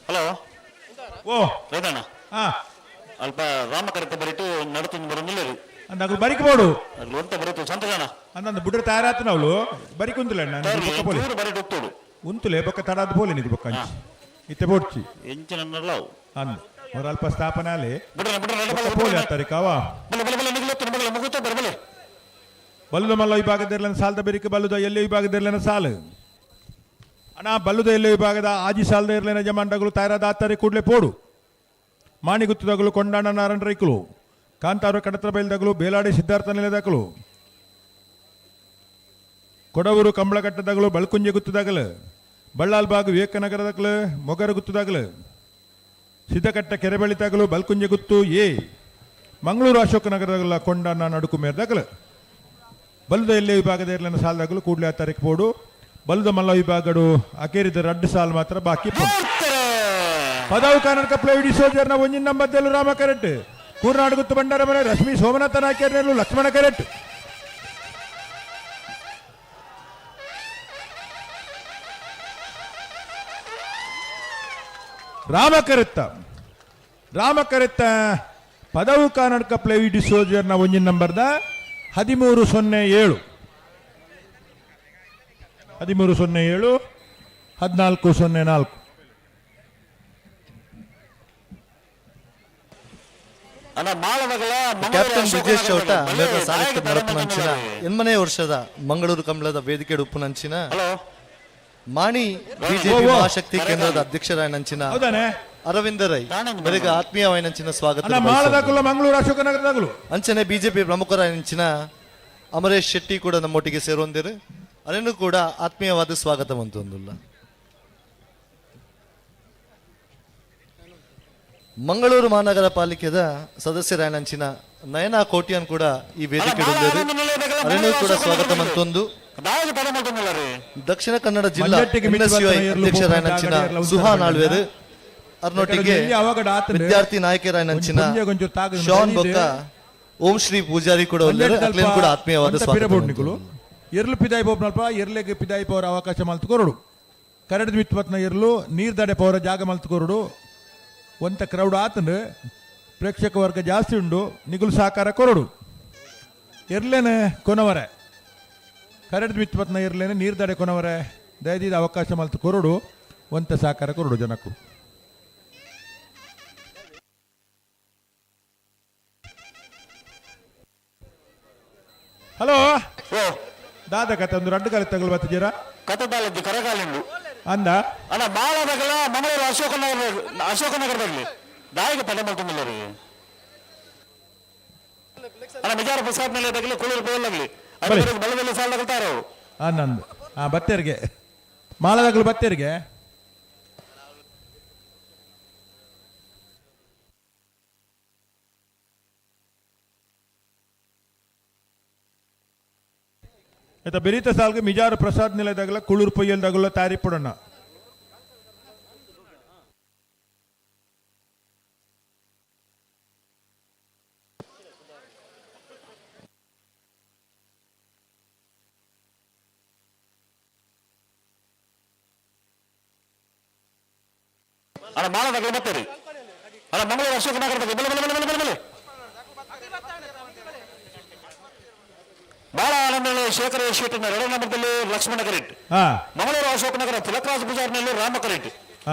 J: ಹಲೋ
B: ಓ
J: ವೇದಣ್ಣ, ಅಲ್ಪ ರಾಮಕರತ ಬರಿಟು ನಡತೊಂದು ಬರೋದಿಲ್ಲ ರೀ.
B: ಅಂದಾಗಲು ಬರಿಕ್ ಬೋಡು
J: ಅಲ್ಲಿ ಒಂತ ಬರಿತು ಸಂತದಾನ
B: ಅಂದಂದು ಬುಡ್ರೆ ತಯಾರಾತು ಅವಳು ಬರಿಕ್ ಉಂತುಲೆ ಬೊಕ್ಕ ಪೋಲಿ
J: ಬರಿಟು ಹೋಗ್ತೋಡು
B: ಉಂತುಲೆ ಬೊಕ್ಕ ತಡಾದ ಪೋಲಿ ನಿಗು ಬೊಕ್ಕ ಅಂಚಿ ಇತ್ತೆ ಬೋಡ್ಚಿ
J: ಎಂಚಿನ ಅವು
B: ಅಂದ್ ಅವ್ರ ಅಲ್ಪ ಸ್ಥಾಪನೆ ಅಲ್ಲಿ
J: ಬಿಡ್ರೆ ಬಿಡ್ರೆ
B: ಪೋಲಿ ಆತಾರಿಕ ಅವ
J: ಬಲೆ ಬಲೆ ಬಲೆ ನಿಗಲತ್ತು ಬಲೆ ಮುಗುತ್ತ ಬರ ಬಲೆ
B: ಬಲ್ಲುದ ಮಲ್ಲ ವಿಭಾಗದಿರ್ಲನ ಸಾಲದ ಬೆರಿಕೆ ಬಲ್ಲುದ ಎಲ್ಲೆ ವಿಭಾಗದಿರ್ಲನ ಸಾಲು ಅಣ್ಣ ಬಲ್ಲುದ ಎಲ್ಲೆ ವಿಭಾಗದ ಆಜಿ ಸಾಲದ ಇರ್ಲೇನ ಜಮಾಂಡಗಳು ತಯಾರಾದ ಆತಾರೆ ಕೂಡಲೇ ಪೋಡು ಮಾಣಿಗುತ್ತದಗಳು ಕೊಂಡಾಣ ನಾರಾಯಣ ರೈಕುಲು ಕಾಂತಾರು ಕಡತ್ರ ಬೈಲ್ದಗಳು ಬೇಲಾಡಿ ಸಿದ್ಧಾರ್ಥ ನಿಲಯದಗಳು ಕೊಡವೂರು ಕಂಬಳಕಟ್ಟದಗಳು ಬಳ್ಕುಂಜೆ ಗುತ್ತದಗಲು ಬಳ್ಳಾಲ್ಬಾಗ್ ವಿವೇಕನಗರದಗಳು ಮೊಗರು ಗುತ್ತದಗಲು ಸಿದ್ದಕಟ್ಟ ಕೆರೆಬಳಿತಗಲು ಬಲ್ಕುಂಜೆ ಗುತ್ತು ಎ ಮಂಗಳೂರು ಅಶೋಕನಗರದಗಲ ಕೊಂಡಾಣ ನಡುಕು ಮೇರ್ದಗಲು ಬಲ್ಲದ ಎಲ್ಲೆ ವಿಭಾಗದ ಇರ್ಲನ ಸಾಲದಾಗಲು ಕೂಡಲೇ ತಾರೀಕು ಪೋಡು ಬಲ್ಲದ ಮಲ್ಲ ವಿಭಾಗಡು ಅಕೇರಿದ ರಡ್ಡು ಸಾಲ್ ಮಾತ್ರ ಬಾಕಿ ಪದವು ಕರ್ನಾಟಕ ಪ್ಲೇವಿಡಿ ಸೋಜರ್ನ ಒಂಜಿನ ನಂಬದ್ದೆಲ್ಲು ರಾಮ ಕರೆಟ್ ಕೂರ್ನಾಡು ಗುತ್ತು ಬಂಡಾರ ಮನೆ ರಶ್ಮಿ ಸೋಮನಾಥ ನಾಯ್ಕರ್ನೆಲ್ಲು ಲಕ್ಷ್ಮಣ ಕರೆಟ್ ರಾಮ ಕರೆತ್ತ ರಾಮ ಕರೆತ್ತ ಪದವು ಕರ್ನಾಟಕ ಪ್ಲೇವಿಡಿ ಸೋಜರ್ನ ಒಂಜಿನ ನಂಬರ್ದ 1307 1307 1404.
N: ಕ್ಯಾಪ್ಟನ್ ಬ್ರಿಜೇಶ್ ಚೌಟ ಮೇರ್ನ ಸಾಹಿತ್ಯ ನಡಪುನಂಚಿನ ಎನ್ಮನೆ ವರ್ಷದ ಮಂಗಳೂರು ಕಂಬಳದ ವೇದಿಕೆ ಉಪ್ಪುನಂಚಿನ ಮಾಣಿ ಬಿಜೆಪಿ ಮಹಾಶಕ್ತಿ ಕೇಂದ್ರದ ಅಧ್ಯಕ್ಷರಾಯನಂಚಿನ ಅರವಿಂದ ರೈ ಬೆಳಗ್ಗೆ ಆತ್ಮೀಯವಾಯಿನಂಚಿನ ಸ್ವಾಗತ
B: ಮಂಗಳೂರು ಅಶೋಕನಗರದಾಗಲು
N: ಅಂಚನೆ ಬಿಜೆಪಿ ಪ್ರಮುಖರಾಯನಂಚಿನ ಅಮರೇಶ್ ಶೆಟ್ಟಿ ಕೂಡ ನಮ್ಮೊಟ್ಟಿಗೆ ಸೇರುವಂದಿರು ಅದನ್ನು ಕೂಡ ಆತ್ಮೀಯವಾದ ಸ್ವಾಗತ ಅಂತೊಂದುಲ್ಲ. ಮಂಗಳೂರು ಮಹಾನಗರ ಪಾಲಿಕೆದ ಸದಸ್ಯರಾಯನಂಚಿನ ನಯನಾ ಕೋಟಿಯನ್ ಕೂಡ ಈ ವೇದಿಕೆ ಅದನ್ನು ಕೂಡ ಸ್ವಾಗತ ಮಂತೊಂದು. ದಕ್ಷಿಣ ಕನ್ನಡ ಜಿಲ್ಲಾ ಅಧ್ಯಕ್ಷರಾಯನಂಚಿನ ಸುಹಾ ನಾಳ್ವೇರು ಅರ್ನೊಟ್ಟಿಗೆ ವಿದ್ಯಾರ್ಥಿ ನಾಯಕರಾಯನಂಚಿನ ಶಾನ್ ಬೊಕ್ಕ ಓಂ ಶ್ರೀ ಪೂಜಾರಿ ಕೂಡ ಕೂಡ ಆತ್ಮೀಯವಾದ ಸ್ವಾಗತ.
B: ಎರ್ಲು ಪಿದಾಯಿ ಪೋಪ್ನಲ್ಪ ಎರ್ಲೆಗೆ ಪಿದಾಯಿ ಪವರ ಅವಕಾಶ ಮಲ್ತು ಕೊರಡು ಕರಡ್ ಮಿತ್ಪತ್ನ ಎರ್ಲು ನೀರ್ದಡೆ ಪವರ ಜಾಗ ಮಲ್ತು ಕೊರಡು ಒಂತ ಕ್ರೌಡ್ ಆತಂಡು ಪ್ರೇಕ್ಷಕ ವರ್ಗ ಜಾಸ್ತಿ ಉಂಡು ನಿಗುಲು ಸಹಕಾರ ಕೊರಡು ಎರ್ಲೇನೆ ಕೊನವರೆ ಕರಡ್ ಮಿತ್ಪತ್ನ ಎರ್ಲೇನೆ ನೀರ್ದಡೆ ಕೊನವರೆ ದಯದೀದ ಅವಕಾಶ ಮಲ್ತು ಕೊರಡು ಒಂತ ಸಹಕಾರ ಕೊರಡು ಜನಕ್ಕೂ. ಹಲೋ ದಾದ ಕತೆ ಒಂದು ರಡ್ಡು ಕಾಲ ತಗಲು ಬತ್ತಿದ್ದೀರಾ
J: ಕತೆ ಬಾಲದ್ದು ಕರಗಾಲಿಂದು
B: ಅಂದ
J: ಅಣ್ಣ ಬಾಳದಾಗಲ ಮಂಗಳೂರು ಅಶೋಕನಗರ ಅಶೋಕನಗರದಲ್ಲಿ ದಾಯಿಗೆ ಪಡೆ ಮಾಡ್ಕೊಂಡಿಲ್ಲ ರೀ ಅಣ್ಣ ಮಿಜಾರ ಪ್ರಸಾದ್ ಮೇಲೆ ತಗಲಿ ಕುಳಿರು ಪೋಲಾಗ್ಲಿ ಬಲದಲ್ಲಿ ಸಾಲ ತಗೊಳ್ತಾರೆ ಅವರು
B: ನಂದು ಹಾ ಬತ್ತೇರಿಗೆ ಮಾಲದಾಗಲು ಬತ್ತೇರಿಗೆ ಆಯ್ತಾ ಬೆರೀತ ಸಾಲ್ಗೆ ಮಿಜಾರು ಪ್ರಸಾದ್ ನಿಲಯದಾಗಲ ಕುಳೂರು ಪೊಯ್ಯಲ್ದಾಗಲ ತಾರಿ ಪಡೋಣ.
J: ಅಣ್ಣ ಮಾಲದಾಗಲ ಬತ್ತೇರಿ ಅಣ್ಣ ಮಂಗಳೂರು ಅಶೋಕನಗರದ ಬಲೆ ಬಲೆ ಬಲೆ ಬಲೆ ಬಲೆ ಬಾಳ ಆನಂದ ಶೇಖರ ಶೆಟ್ಟಿನ ಎರಡನೇ ನಂಬರ್ದಲ್ಲಿ ಲಕ್ಷ್ಮಣ ಕರೆಟ್ ಮಂಗಳೂರು ಅಶೋಕನಗರ ತಿಲಕರಾಜ್ ಬಜಾರ್ನಲ್ಲಿ ರಾಮ ಕರೆಟ್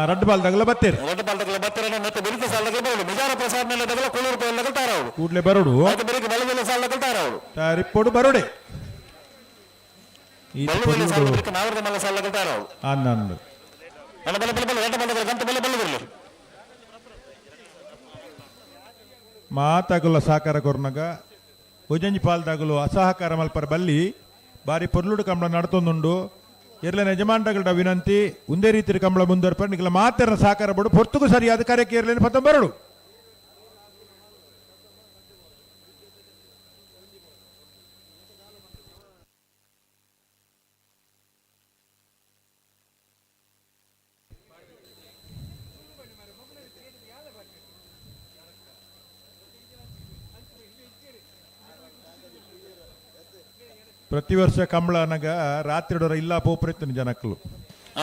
B: ರಡ್ಡು ಬಾಲ್ದಾಗಲ ಬತ್ತೀರಿ
J: ರಡ್ಡು ಬಾಲ್ದಾಗಲ ಬತ್ತೀರ ಮತ್ತೆ ಬೆಳಿಗ್ಗೆ ಸಾಲದಾಗಲ ಬರೋಡು ಮಿಜಾರ ಪ್ರಸಾದ್ ಮೇಲೆ ತಗಲ ಕುಳೂರು ತಗೊಳ್ತಾರ ಅವರು
B: ಕೂಡಲೇ ಬರೋಡು
J: ಬೆಳಿಗ್ಗೆ ಬಲದಲ್ಲಿ ಸಾಲ ತಗೊಳ್ತಾರ ಅವರು
B: ರಿಪೋರ್ಟ್ ಬರೋಡೆ
J: ಬಲದಲ್ಲಿ ಸಾಲ ನಾಗರದ ಮಲ್ಲ ಸಾಲ ತಗೊಳ್ತಾರ ಅವರು
B: ಆನಂದ್
J: ಬಲ ಬಲ ಬಲ ಬಲ ಎರಡು ಬಾಲ್ದಾಗಲ ಗಂಟೆ ಬಲ ಬಲ ಬರಲಿ
B: ಮಾತಾಗಲ್ಲ ಸಹಕಾರ ಕೊರ್ನಗ ಒಜಂಜಿ ಪಾಲ್ದಾಗಲು ಅಸಹಕಾರ ಮಲ್ಪರ ಬಲ್ಲಿ ಬಾರಿ ಪೊರ್ಲುಡು ಕಂಬಳ ನಡತೊಂದುಂಡು. ಎರ್ಲೆನ ಯಜಮಾನ್ರಗಳ ವಿನಂತಿ ಒಂದೇ ರೀತಿಯ ಕಂಬಳ ಮುಂದುವರ್ಪ ನಿಕಲ ಮಾತೆರ್ನ ಸಹಕಾರ ಬಡು ಪೊರ್ತುಗು ಸರಿಯಾದ ಕಾರ್ಯಕ್ಕೆ ಎರ್ಲೇನ ಪತ್ತೊಂಬರಡು. ಪ್ರತಿ ವರ್ಷ ಕಂಬಳ ಅನಗ ರಾತ್ರಿ ಇಲ್ಲ ಪೋಪುರಿತ್ತನ ಜನಕ್ಕಲು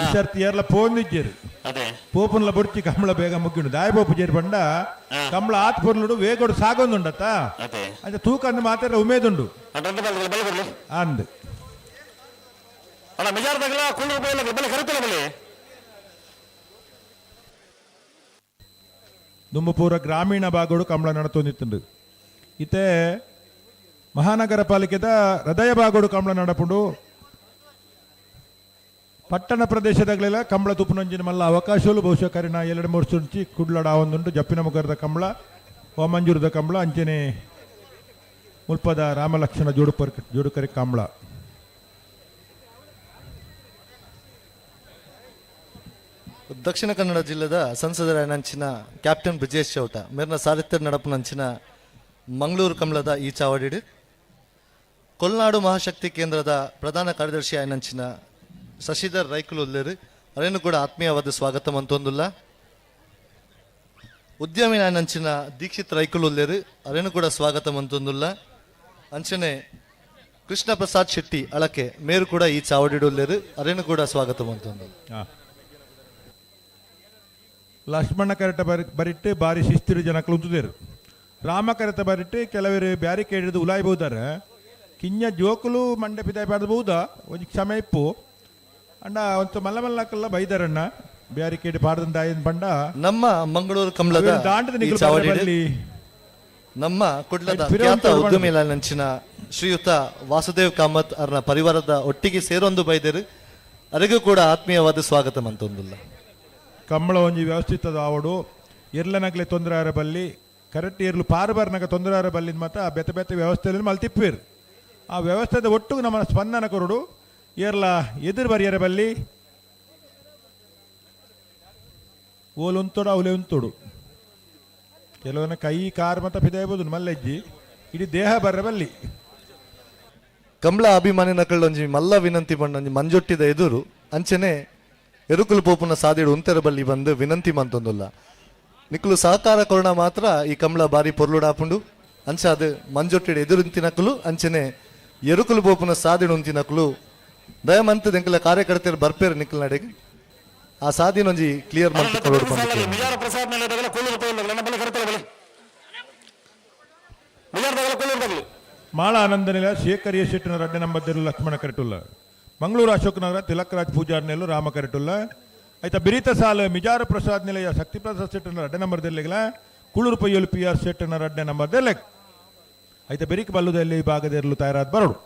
B: ಈ ಸರ್ತಿ ಏರ್ಲ ಪೋಂದಿಜ್ಜೇರು ಪೋಪುನ್ಲ ಬುಡ್ಚಿ ಕಂಬಳ ಬೇಗ ಮುಗ್ಗಿಂಡು ದಾಯ ಪೋಪು ಜೇರು ಬಂಡ ಕಂಬಳ ಆತ್ ಪೊರ್ಲುಡು ವೇಗೋಡು ಸಾಗೊಂದುಂಡತ್ತ ಅಂಚ ತೂಕ ಅಂದ್ ಮಾತಾಡ ಉಮೇದುಂಡು ಅಂದ್ ದುಂಬಪೂರ ಗ್ರಾಮೀಣ ಭಾಗಡು ಕಂಬಳ ನಡತೊಂದಿತ್ತುಂಡು. ಇತ್ತೆ ಮಹಾನಗರ ಪಾಲಿಕೆದ ಹೃದಯ ಭಾಗಡು ಕಂಬಳ ನಡಪುಂಡು. ಪಟ್ಟಣ ಪ್ರದೇಶದಾಗಲೆಲ್ಲ ಕಂಬಳ ತುಪ್ಪುನಂಜಿನ ಮಲ್ಲ ಅವಕಾಶಗಳು ಬಹುಶಃ ಕರಿನ ಎರಡು ಮೂರು ಸುಂಚಿ ಕುಡ್ಲಡ ಒಂದುಂಟು. ಜಪ್ಪಿನ ಮುಖರದ ಕಂಬಳ, ಓಮಂಜೂರದ ಕಂಬಳ, ಅಂಚನೆ ಮುಲ್ಪದ ರಾಮಲಕ್ಷ್ಮಣ ಜೋಡುಕರಿ ಕಂಬಳ.
N: ದಕ್ಷಿಣ ಕನ್ನಡ ಜಿಲ್ಲೆದ ಸಂಸದರ ನಂಚಿನ ಕ್ಯಾಪ್ಟನ್ ಬ್ರಿಜೇಶ್ ಚೌಟ ಮೇರ್ನ ಸಾರಿತ್ಯ ನಡಪುನಂಚಿನ ಮಂಗಳೂರು ಕಂಬಳದ ಈ ಚಾವಡಿಡು ಕೊಲ್ನಾಡು ಮಹಾಶಕ್ತಿ ಕೇಂದ್ರದ ಪ್ರಧಾನ ಕಾರ್ಯದರ್ಶಿ ಆಯನಂಚಿನ ಶಶಿಧರ್ ರೈಕುಲು ಉಲ್ಲೇರು ಅವರನ್ನು ಕೂಡ ಆತ್ಮೀಯವಾದ ಸ್ವಾಗತ ಮಂತೊಂದುಲ್ಲ. ಉದ್ಯಮಿ ಆಯನಂಚಿನ ದೀಕ್ಷಿತ್ ರೈಕುಲು ಉಲ್ಲೇರು ಅವರನ್ನು ಕೂಡ ಸ್ವಾಗತ ಮಂತೊಂದುಲ್ಲ. ಅಂಚನೆ ಕೃಷ್ಣ ಪ್ರಸಾದ್ ಶೆಟ್ಟಿ ಅಳಕೆ ಮೇರು ಕೂಡ ಈ ಚಾವಡಿಡು ಉಲ್ಲೇರು ಅವರನ್ನು ಕೂಡ ಸ್ವಾಗತ ಮಂತೊಂದುಲ್ಲ.
B: ಲಕ್ಷ್ಮಣ ಕರೆಟ ಬರಿಟ್ಟು ಬಾರಿ ಶಿಸ್ತಿರು ಜನಕ್ಕಲು ಉಂತುದೇರು. ರಾಮ ಕರೆತ ಬರಿಟ್ಟು ಕೆಲವರು ಬ್ಯಾರಿಕೇಡ್ ಹಿಡಿದು ಉಲಾಯ್ಬಹುದಾರೆ. ಕಿಂಜ ಜೋಕುಲು ಮಂಡೆ ಪಿದಾಯಿ ಪಾಡ್ಬಹುದಾ ಒಂಜಿ ಕ್ಷಮೆ ಇಪ್ಪು ಅಂಡ ಒಂತ ಮಲ್ಲ ಮಲ್ಲಕಲ್ಲ ಬೈದಾರಣ್ಣ ಬ್ಯಾರಿಕೇಡ್ ಪಾಡ್ದಂದ ಬಂಡ.
N: ನಮ್ಮ ಮಂಗಳೂರು ಕಂಬಳದ ನಮ್ಮ ಕುಡ್ಲದ ಖ್ಯಾತ ಉದ್ಯಮಿಲಂಚಿನ ಶ್ರೀಯುತ ವಾಸುದೇವ್ ಕಾಮತ್ ಅವರ ಪರಿವಾರದ ಒಟ್ಟಿಗೆ ಸೇರೊಂದು ಬೈದರು ಅವರಿಗೂ ಕೂಡ ಆತ್ಮೀಯವಾದ ಸ್ವಾಗತ ಮಂತೊಂದುಲ್ಲ.
B: ಕಂಬಳ ಒಂಜಿ ವ್ಯವಸ್ಥಿತದ ಆವಡು ಎರ್ಲನಗ್ಲೆ ತೊಂದರೆ ಆರ ಬಲ್ಲಿ ಕರೆಕ್ಟ್ ಇರ್ಲು ಪಾರು ತೊಂದರೆ ಆರ ಬಲ್ಲಿನ ಮಾತ್ರ ಬೆತ್ತ ಬೆತ್ತ ವ್ಯವಸ್ಥೆಯಲ್ಲಿ ಮಲ್ತಿಪ್ಪೇರು. ಆ ವ್ಯವಸ್ಥೆದ ಒಟ್ಟು ನಮ್ಮ ಸ್ಪಂದನ ಕೊರಡು ಏರ್ಲ ಎದುರು ಬರಿಯರ ಬಲ್ಲಿ ಓಲು ಉಂತೋಡು ಅವಲೇ ಉಂತೋಡು. ಕೆಲವನ್ನ ಕೈ ಕಾರ್ ಮತ್ತು ಪಿದಾಯ್ಬೋದು ಮಲ್ಲೆಜ್ಜಿ ಇಡೀ ದೇಹ ಬರ್ರ ಬಲ್ಲಿ.
N: ಕಂಬಳ ಅಭಿಮಾನಿನ ಕಳ್ಳೊಂಜಿ ಮಲ್ಲ ವಿನಂತಿ ಬಂಡೊಂಜಿ ಮಂಜೊಟ್ಟಿದ ಎದುರು ಅಂಚನೆ ಎರುಕುಲು ಪೋಪುನ ಸಾದಿಡು ಉಂತೆರ ಬಲ್ಲಿ ಬಂದು ವಿನಂತಿ ಮಂತೊಂದುಲ್ಲ. ನಿಕ್ಕಲು ಸಹಕಾರ ಕೊರಣ ಮಾತ್ರ ಈ ಕಂಬಳ ಬಾರಿ ಪೊರ್ಲುಡಾಪುಂಡು. ಅಂಚ ಅದು ಮಂಜೊಟ್ಟಿಡು ಎದುರು ತಿನಕಲು ಅಂಚನೆ ಎರುಕುಲು ಪೋಪುನ ಸಾದಿಡು ಉಂತಿನಕಲು ದಯಮಂತ ಎಂಕಲ ಕಾರ್ಯಕರ್ತರು ಬರ್ಪೇರು ನಿಕ್ಕಲ್ ನಡೆಗೆ ಆ ಸಾದಿನೊಂಜಿ ಕ್ಲಿಯರ್ ಮಂತ್ ಕೊರಡು.
B: ಮಾಳ ಆನಂದನಿಲ ಶೇಖರ್ ಶೆಟ್ಟಿನ ರಡ್ಡೆ ನಂಬರ್ ಲಕ್ಷ್ಮಣ ಕರೆಟುಲ್ಲ. ಮಂಗಳೂರು ಅಶೋಕನಗರ ತಿಲಕರಾಜ್ ಪೂಜಾರ್ ನೆಲ್ಲು ರಾಮ ಕರೆಟುಲ್ಲ. ಆಯ್ತಾ ಬಿರಿತ ಸಾಲು ಮಿಜಾರ ಪ್ರಸಾದ್ ನಿಲಯ ಶಕ್ತಿ ಪ್ರಸಾದ್ ಶೆಟ್ಟನ ರಡ್ಡೆ ನಂಬರ್ ದೆಲ್ಲೆಗಲ ಕುಳೂರು ಪಯ್ಯಲು ಪಿ ಆರ್ ಶೆಟ್ಟನ ರಡ್ಡೆ ನಂಬರ್ ದೆಲ್ಲೆ. ಆಯ್ತಾ ಬೆರಿಕ್ ಬಲ್ಲುದಲ್ಲಿ ಭಾಗದಿರಲು ತಯಾರಾದ ಬರೋಡು.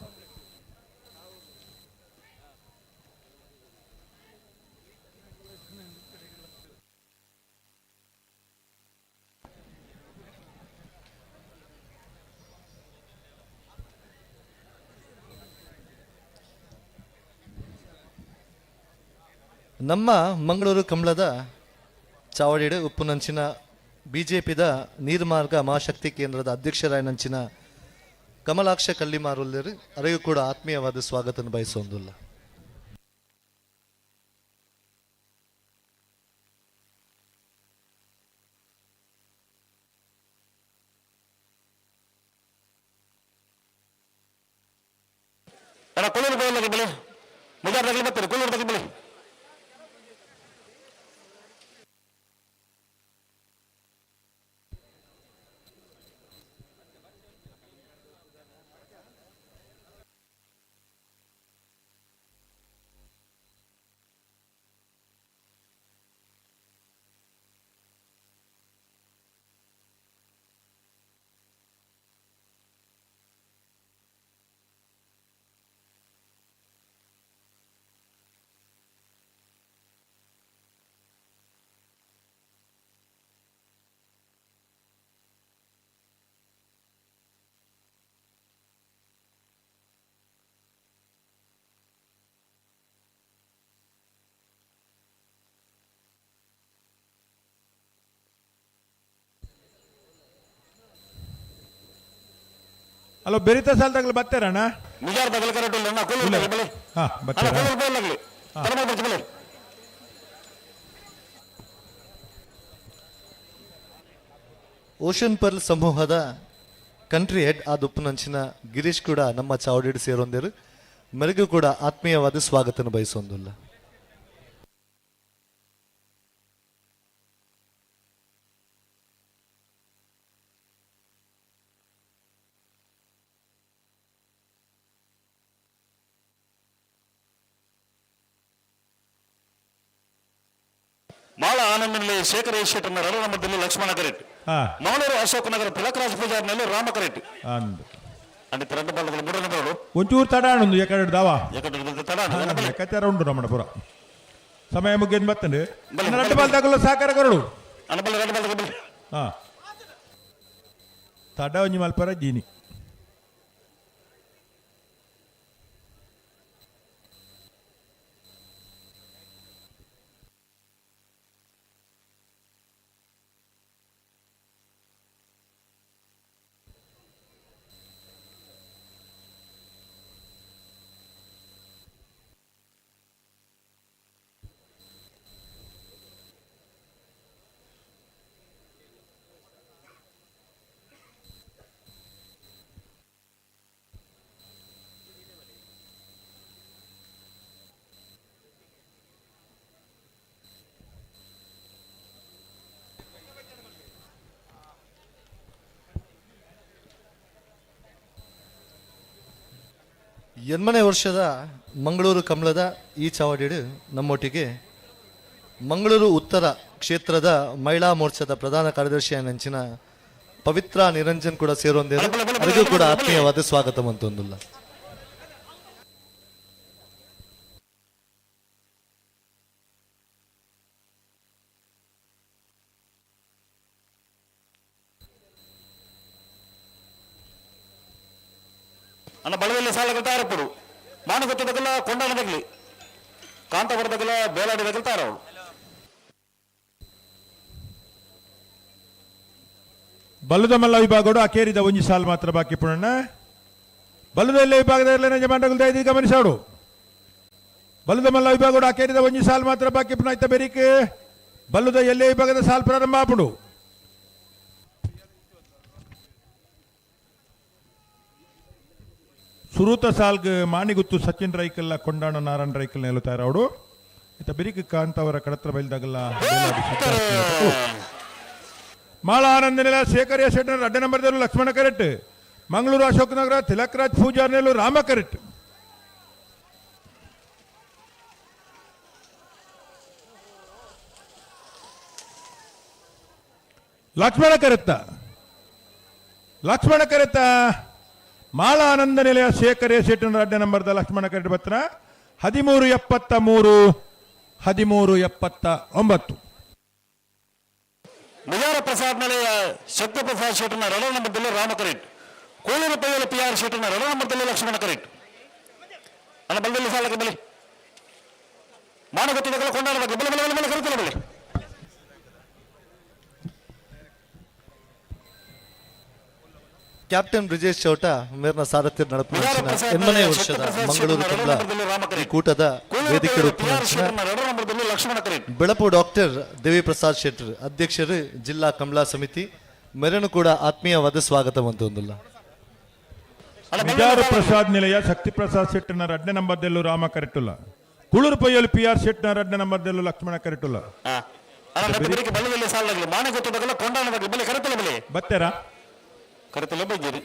N: ನಮ್ಮ ಮಂಗಳೂರು ಕಂಬಳದ ಚಾವಡಿಡು ಉಪ್ಪುನಂಚಿನ ಬಿಜೆಪಿದ ನೀರ್ಮಾರ್ಗ ಮಹಾಶಕ್ತಿ ಕೇಂದ್ರದ ಅಧ್ಯಕ್ಷರಾಯನಂಚಿನ ಕಮಲಾಕ್ಷ ಕಲ್ಲಿಮಾರುಲ್ಲರು ಅವರಿಗೂ ಕೂಡ ಆತ್ಮೀಯವಾದ ಸ್ವಾಗತ ಬಯಸೊಂದುಲ್ಲ.
B: ಅಲ್ಲ ಬೆರಿತ ಸಾಲದಾಗಲಿ ಬರ್ತಾರಣ್ಣ?
J: ನಿಜಾರ್ ಬದಲ ಕರೆಕ್ಟ್ ಇಲ್ಲ ಕೂಲೂರು ಬಲೆ.
B: ಹಾ
J: ಅಣ್ಣ
B: ಬರ್ತಾರ.
J: ಕೂಲೂರು ಬೈಲಾಗ್ಲಿ ತರಮಾಲ್ ಬರ್ತಿ ಬಲೆ.
N: ಓಷನ್ ಪರ್ಲ್ ಸಮೂಹದ ಕಂಟ್ರಿ ಹೆಡ್ ಆದ ಉಪ್ಪುನಂಚಿನ ಗಿರೀಶ್ ಕೂಡ ನಮ್ಮ ಚಾವಡಿಡ್ ಸೇರೊಂದಿರು. ಮೆರೆಗೂ ಕೂಡ ಆತ್ಮೀಯವಾದ ಸ್ವಾಗತನ ಬಯಸೊಂದಿಲ್ಲ.
J: ಮಾಳ ಆನಂದನಲ್ಲಿ ಶೇಖರ ಶೆಟ್ಟರ್ನ ರಡನಮದಲ್ಲಿ ಲಕ್ಷ್ಮಣ ಕರೆಟ್. ಮಂಗಳೂರು ಅಶೋಕ ನಗರ ತಿಲಕರಾಜ್ ಪೂಜಾರಿನಲ್ಲಿ ರಾಮ ಕರೆಟ್.
B: ಅಂದು
J: ಅಂದ್ರೆ ತಿರಂಗ ಬಾಲದಲ್ಲಿ ಮೂರನೇ ಬರೋಡು.
B: ಒಂಚೂರು ತಡ ಉಂಡು ಎಕಡೆ ದಾವ.
J: ಎಕಡೆ ತಡ.
B: ಲೆಕ್ಕಾಚಾರ ಉಂಟು ನಮ್ಮ ಪುರ. ಸಮಯ ಮುಗಿದ್ ಬರ್ತಂಡು. ರಡ್ಡು ಬಾಲ್ ತಗಲು ಸಾಕಾರ ಕರಡು.
J: ಅನಬಲ್ಲ ರಡ್ಡು ಬಾಲ್ ತಗಲು.
B: ಹಾ ತಡ ಒಂಜಿ ಮಲ್ಪರ ಜೀನಿ.
N: ಎನ್ಮನೆ ವರ್ಷದ ಮಂಗಳೂರು ಕಮಲದ ಈ ಚಾವಡಿಡು ನಮ್ಮೊಟ್ಟಿಗೆ ಮಂಗಳೂರು ಉತ್ತರ ಕ್ಷೇತ್ರದ ಮಹಿಳಾ ಮೋರ್ಚಾದ ಪ್ರಧಾನ ಕಾರ್ಯದರ್ಶಿ ನಂಚಿನ ಪವಿತ್ರ ನಿರಂಜನ್ ಕೂಡ ಸೇರುವಂದೇರು. ಅವರಿಗೂ ಕೂಡ ಆತ್ಮೀಯವಾದ ಸ್ವಾಗತ ಅಂತೊಂದಿಲ್ಲ.
J: ಅಣ್ಣ ಬಳವೆಲ್ಲ ಸಾಲ ತಾರಪ್ಪಡು ಮಾನಗೊತ್ತದಕ್ಕೆಲ್ಲ ಕೊಂಡಾಡದಾಗಲಿ ಕಾಂತಪುರದಾಗೆಲ್ಲ ಬೇಲಾಡಿದಾಗಲಿ ತಾರವಳು.
B: ಬಲ್ಲದ ಮಲ್ಲ ವಿಭಾಗಡು ಅಕೇರಿದ ಒಂಜಿ ಸಾಲು ಮಾತ್ರ ಬಾಕಿ ಪುಣಣ್ಣ. ಬಲ್ಲದಲ್ಲೇ ವಿಭಾಗದ ಯಜಮಾನಗಳು ದಯದಿ ಗಮನಿಸಾಡು. ಬಲ್ಲದ ಮಲ್ಲ ವಿಭಾಗಡು ಅಕೇರಿದ ಒಂಜಿ ಸಾಲು ಮಾತ್ರ ಬಾಕಿ ಪುಣ ಇತ್ತ ಬೆರಿಕ್ ಬಲ್ಲದ ಎಲ್ಲೇ ವಿಭಾಗದ ಸಾಲು ಪ್ರಾರಂಭ ಆಪುಡು. ಸುರೂತ ಸಾಲ್ಗ್ ಮಾಣಿಗುತ್ತು ಸಚಿನ್ ರೈಕಲ್ಲ ಕೊಂಡಾಣ ನಾರಾಯಣ ರೈಕಲ್ ನಿಲ್ಲುತ್ತಾರೆ ಅವರು. ಇತ್ತ ಬಿರಿಕ್ ಕಾಂತವರ ಕಡತ್ರ ಬೈಲ್ದಾಗಲ್ಲ ಮಾಳ ಆನಂದನೆಲ ಶೇಖರ್ ಶೆಟ್ಟರ್ ಅಡ್ಡ ನಂಬರ್ ಲಕ್ಷ್ಮಣ ಕರೆಟ್. ಮಂಗಳೂರು ಅಶೋಕ್ ನಗರ ತಿಲಕ್ ರಾಜ್ ಪೂಜಾರ್ನೆಲು ರಾಮ ಕರೆಟ್. ಲಕ್ಷ್ಮಣ ಕರೆತ್ತ ಲಕ್ಷ್ಮಣ ಕರೆತ್ತ ಮಾಳ ಆನಂದ ನಿಲಯ ಶೇಖರ್ ಶೆಟ್ಟರ್ ಅಡ್ಡ ನಂಬರ್ದ ಲಕ್ಷ್ಮಣ ಕರೆಟ್ ಬತ್ರ 1373 1379.
J: ಮುಜಾರ ಪ್ರಸಾದ್ ನಿಲಯ ಶಕ್ತಿ ಪ್ರಸಾದ್ ಶೆಟ್ಟರ್ನ ರಡ ನಂಬರ್ದಲ್ಲಿ ರಾಮ ಕರೆಟ್. ಕೋಳೂರು ಪೈಯಲ ಪಿ ಆರ್ ಶೆಟ್ಟರ್ನ ರಡ ನಂಬರ್ದಲ್ಲಿ ಲಕ್ಷ್ಮಣ ಕರೆಟ್. ಅಣ್ಣ ಬಲದಲ್ಲಿ ಸಾಲಕ್ಕೆ ಬಲಿ ಮಾನಗೊತ್ತದಗಳ ಕೊಂಡಾಡಬೇಕು. ಬಲೆ ಬಲೆ ಬಲೆ ಬಲೆ ಕರೆತಲ್ಲ ಬಲೆ.
N: ಕ್ಯಾಪ್ಟನ್ ಬ್ರಿಜೇಶ್ ಚೌಟ ಮೇರ್ನ ಸಾರಥ್ಯ ನಡಪು ಎನ್ಮನೆ ವರ್ಷದ ಮಂಗಳೂರು ಕಮಲ ಈ ಕೂಟದ ವೇದಿಕೆ ಬೆಳಪು ಡಾಕ್ಟರ್ ದೇವಿ ಪ್ರಸಾದ್ ಶೆಟ್ಟರ್ ಅಧ್ಯಕ್ಷರು ಜಿಲ್ಲಾ ಕಮಲಾ ಸಮಿತಿ ಮೆರನು ಕೂಡ ಆತ್ಮೀಯವಾದ ಸ್ವಾಗತ ಅಂತೊಂದಿಲ್ಲ.
B: ನಿಜಾರು ಪ್ರಸಾದ್ ನಿಲಯ ಶಕ್ತಿ ಪ್ರಸಾದ್ ಶೆಟ್ಟರ್ನ ರಡ್ಡ ನಂಬರ್ದಲ್ಲೂ ರಾಮ ಕರೆಟುಲ್ಲ. ಕುಳುರು ಪೈಯಲ್ಲಿ ಪಿ ಆರ್ ಶೆಟ್ಟರ್ನ ರಡ್ಡ ನಂಬರ್ದಲ್ಲೂ ಲಕ್ಷ್ಮಣ ಕರೆಟುಲ್ಲ. ಬತ್ತೇರಾ
J: ಕರೆತಲ್ಲ ಬಗ್ಗಿರಿ.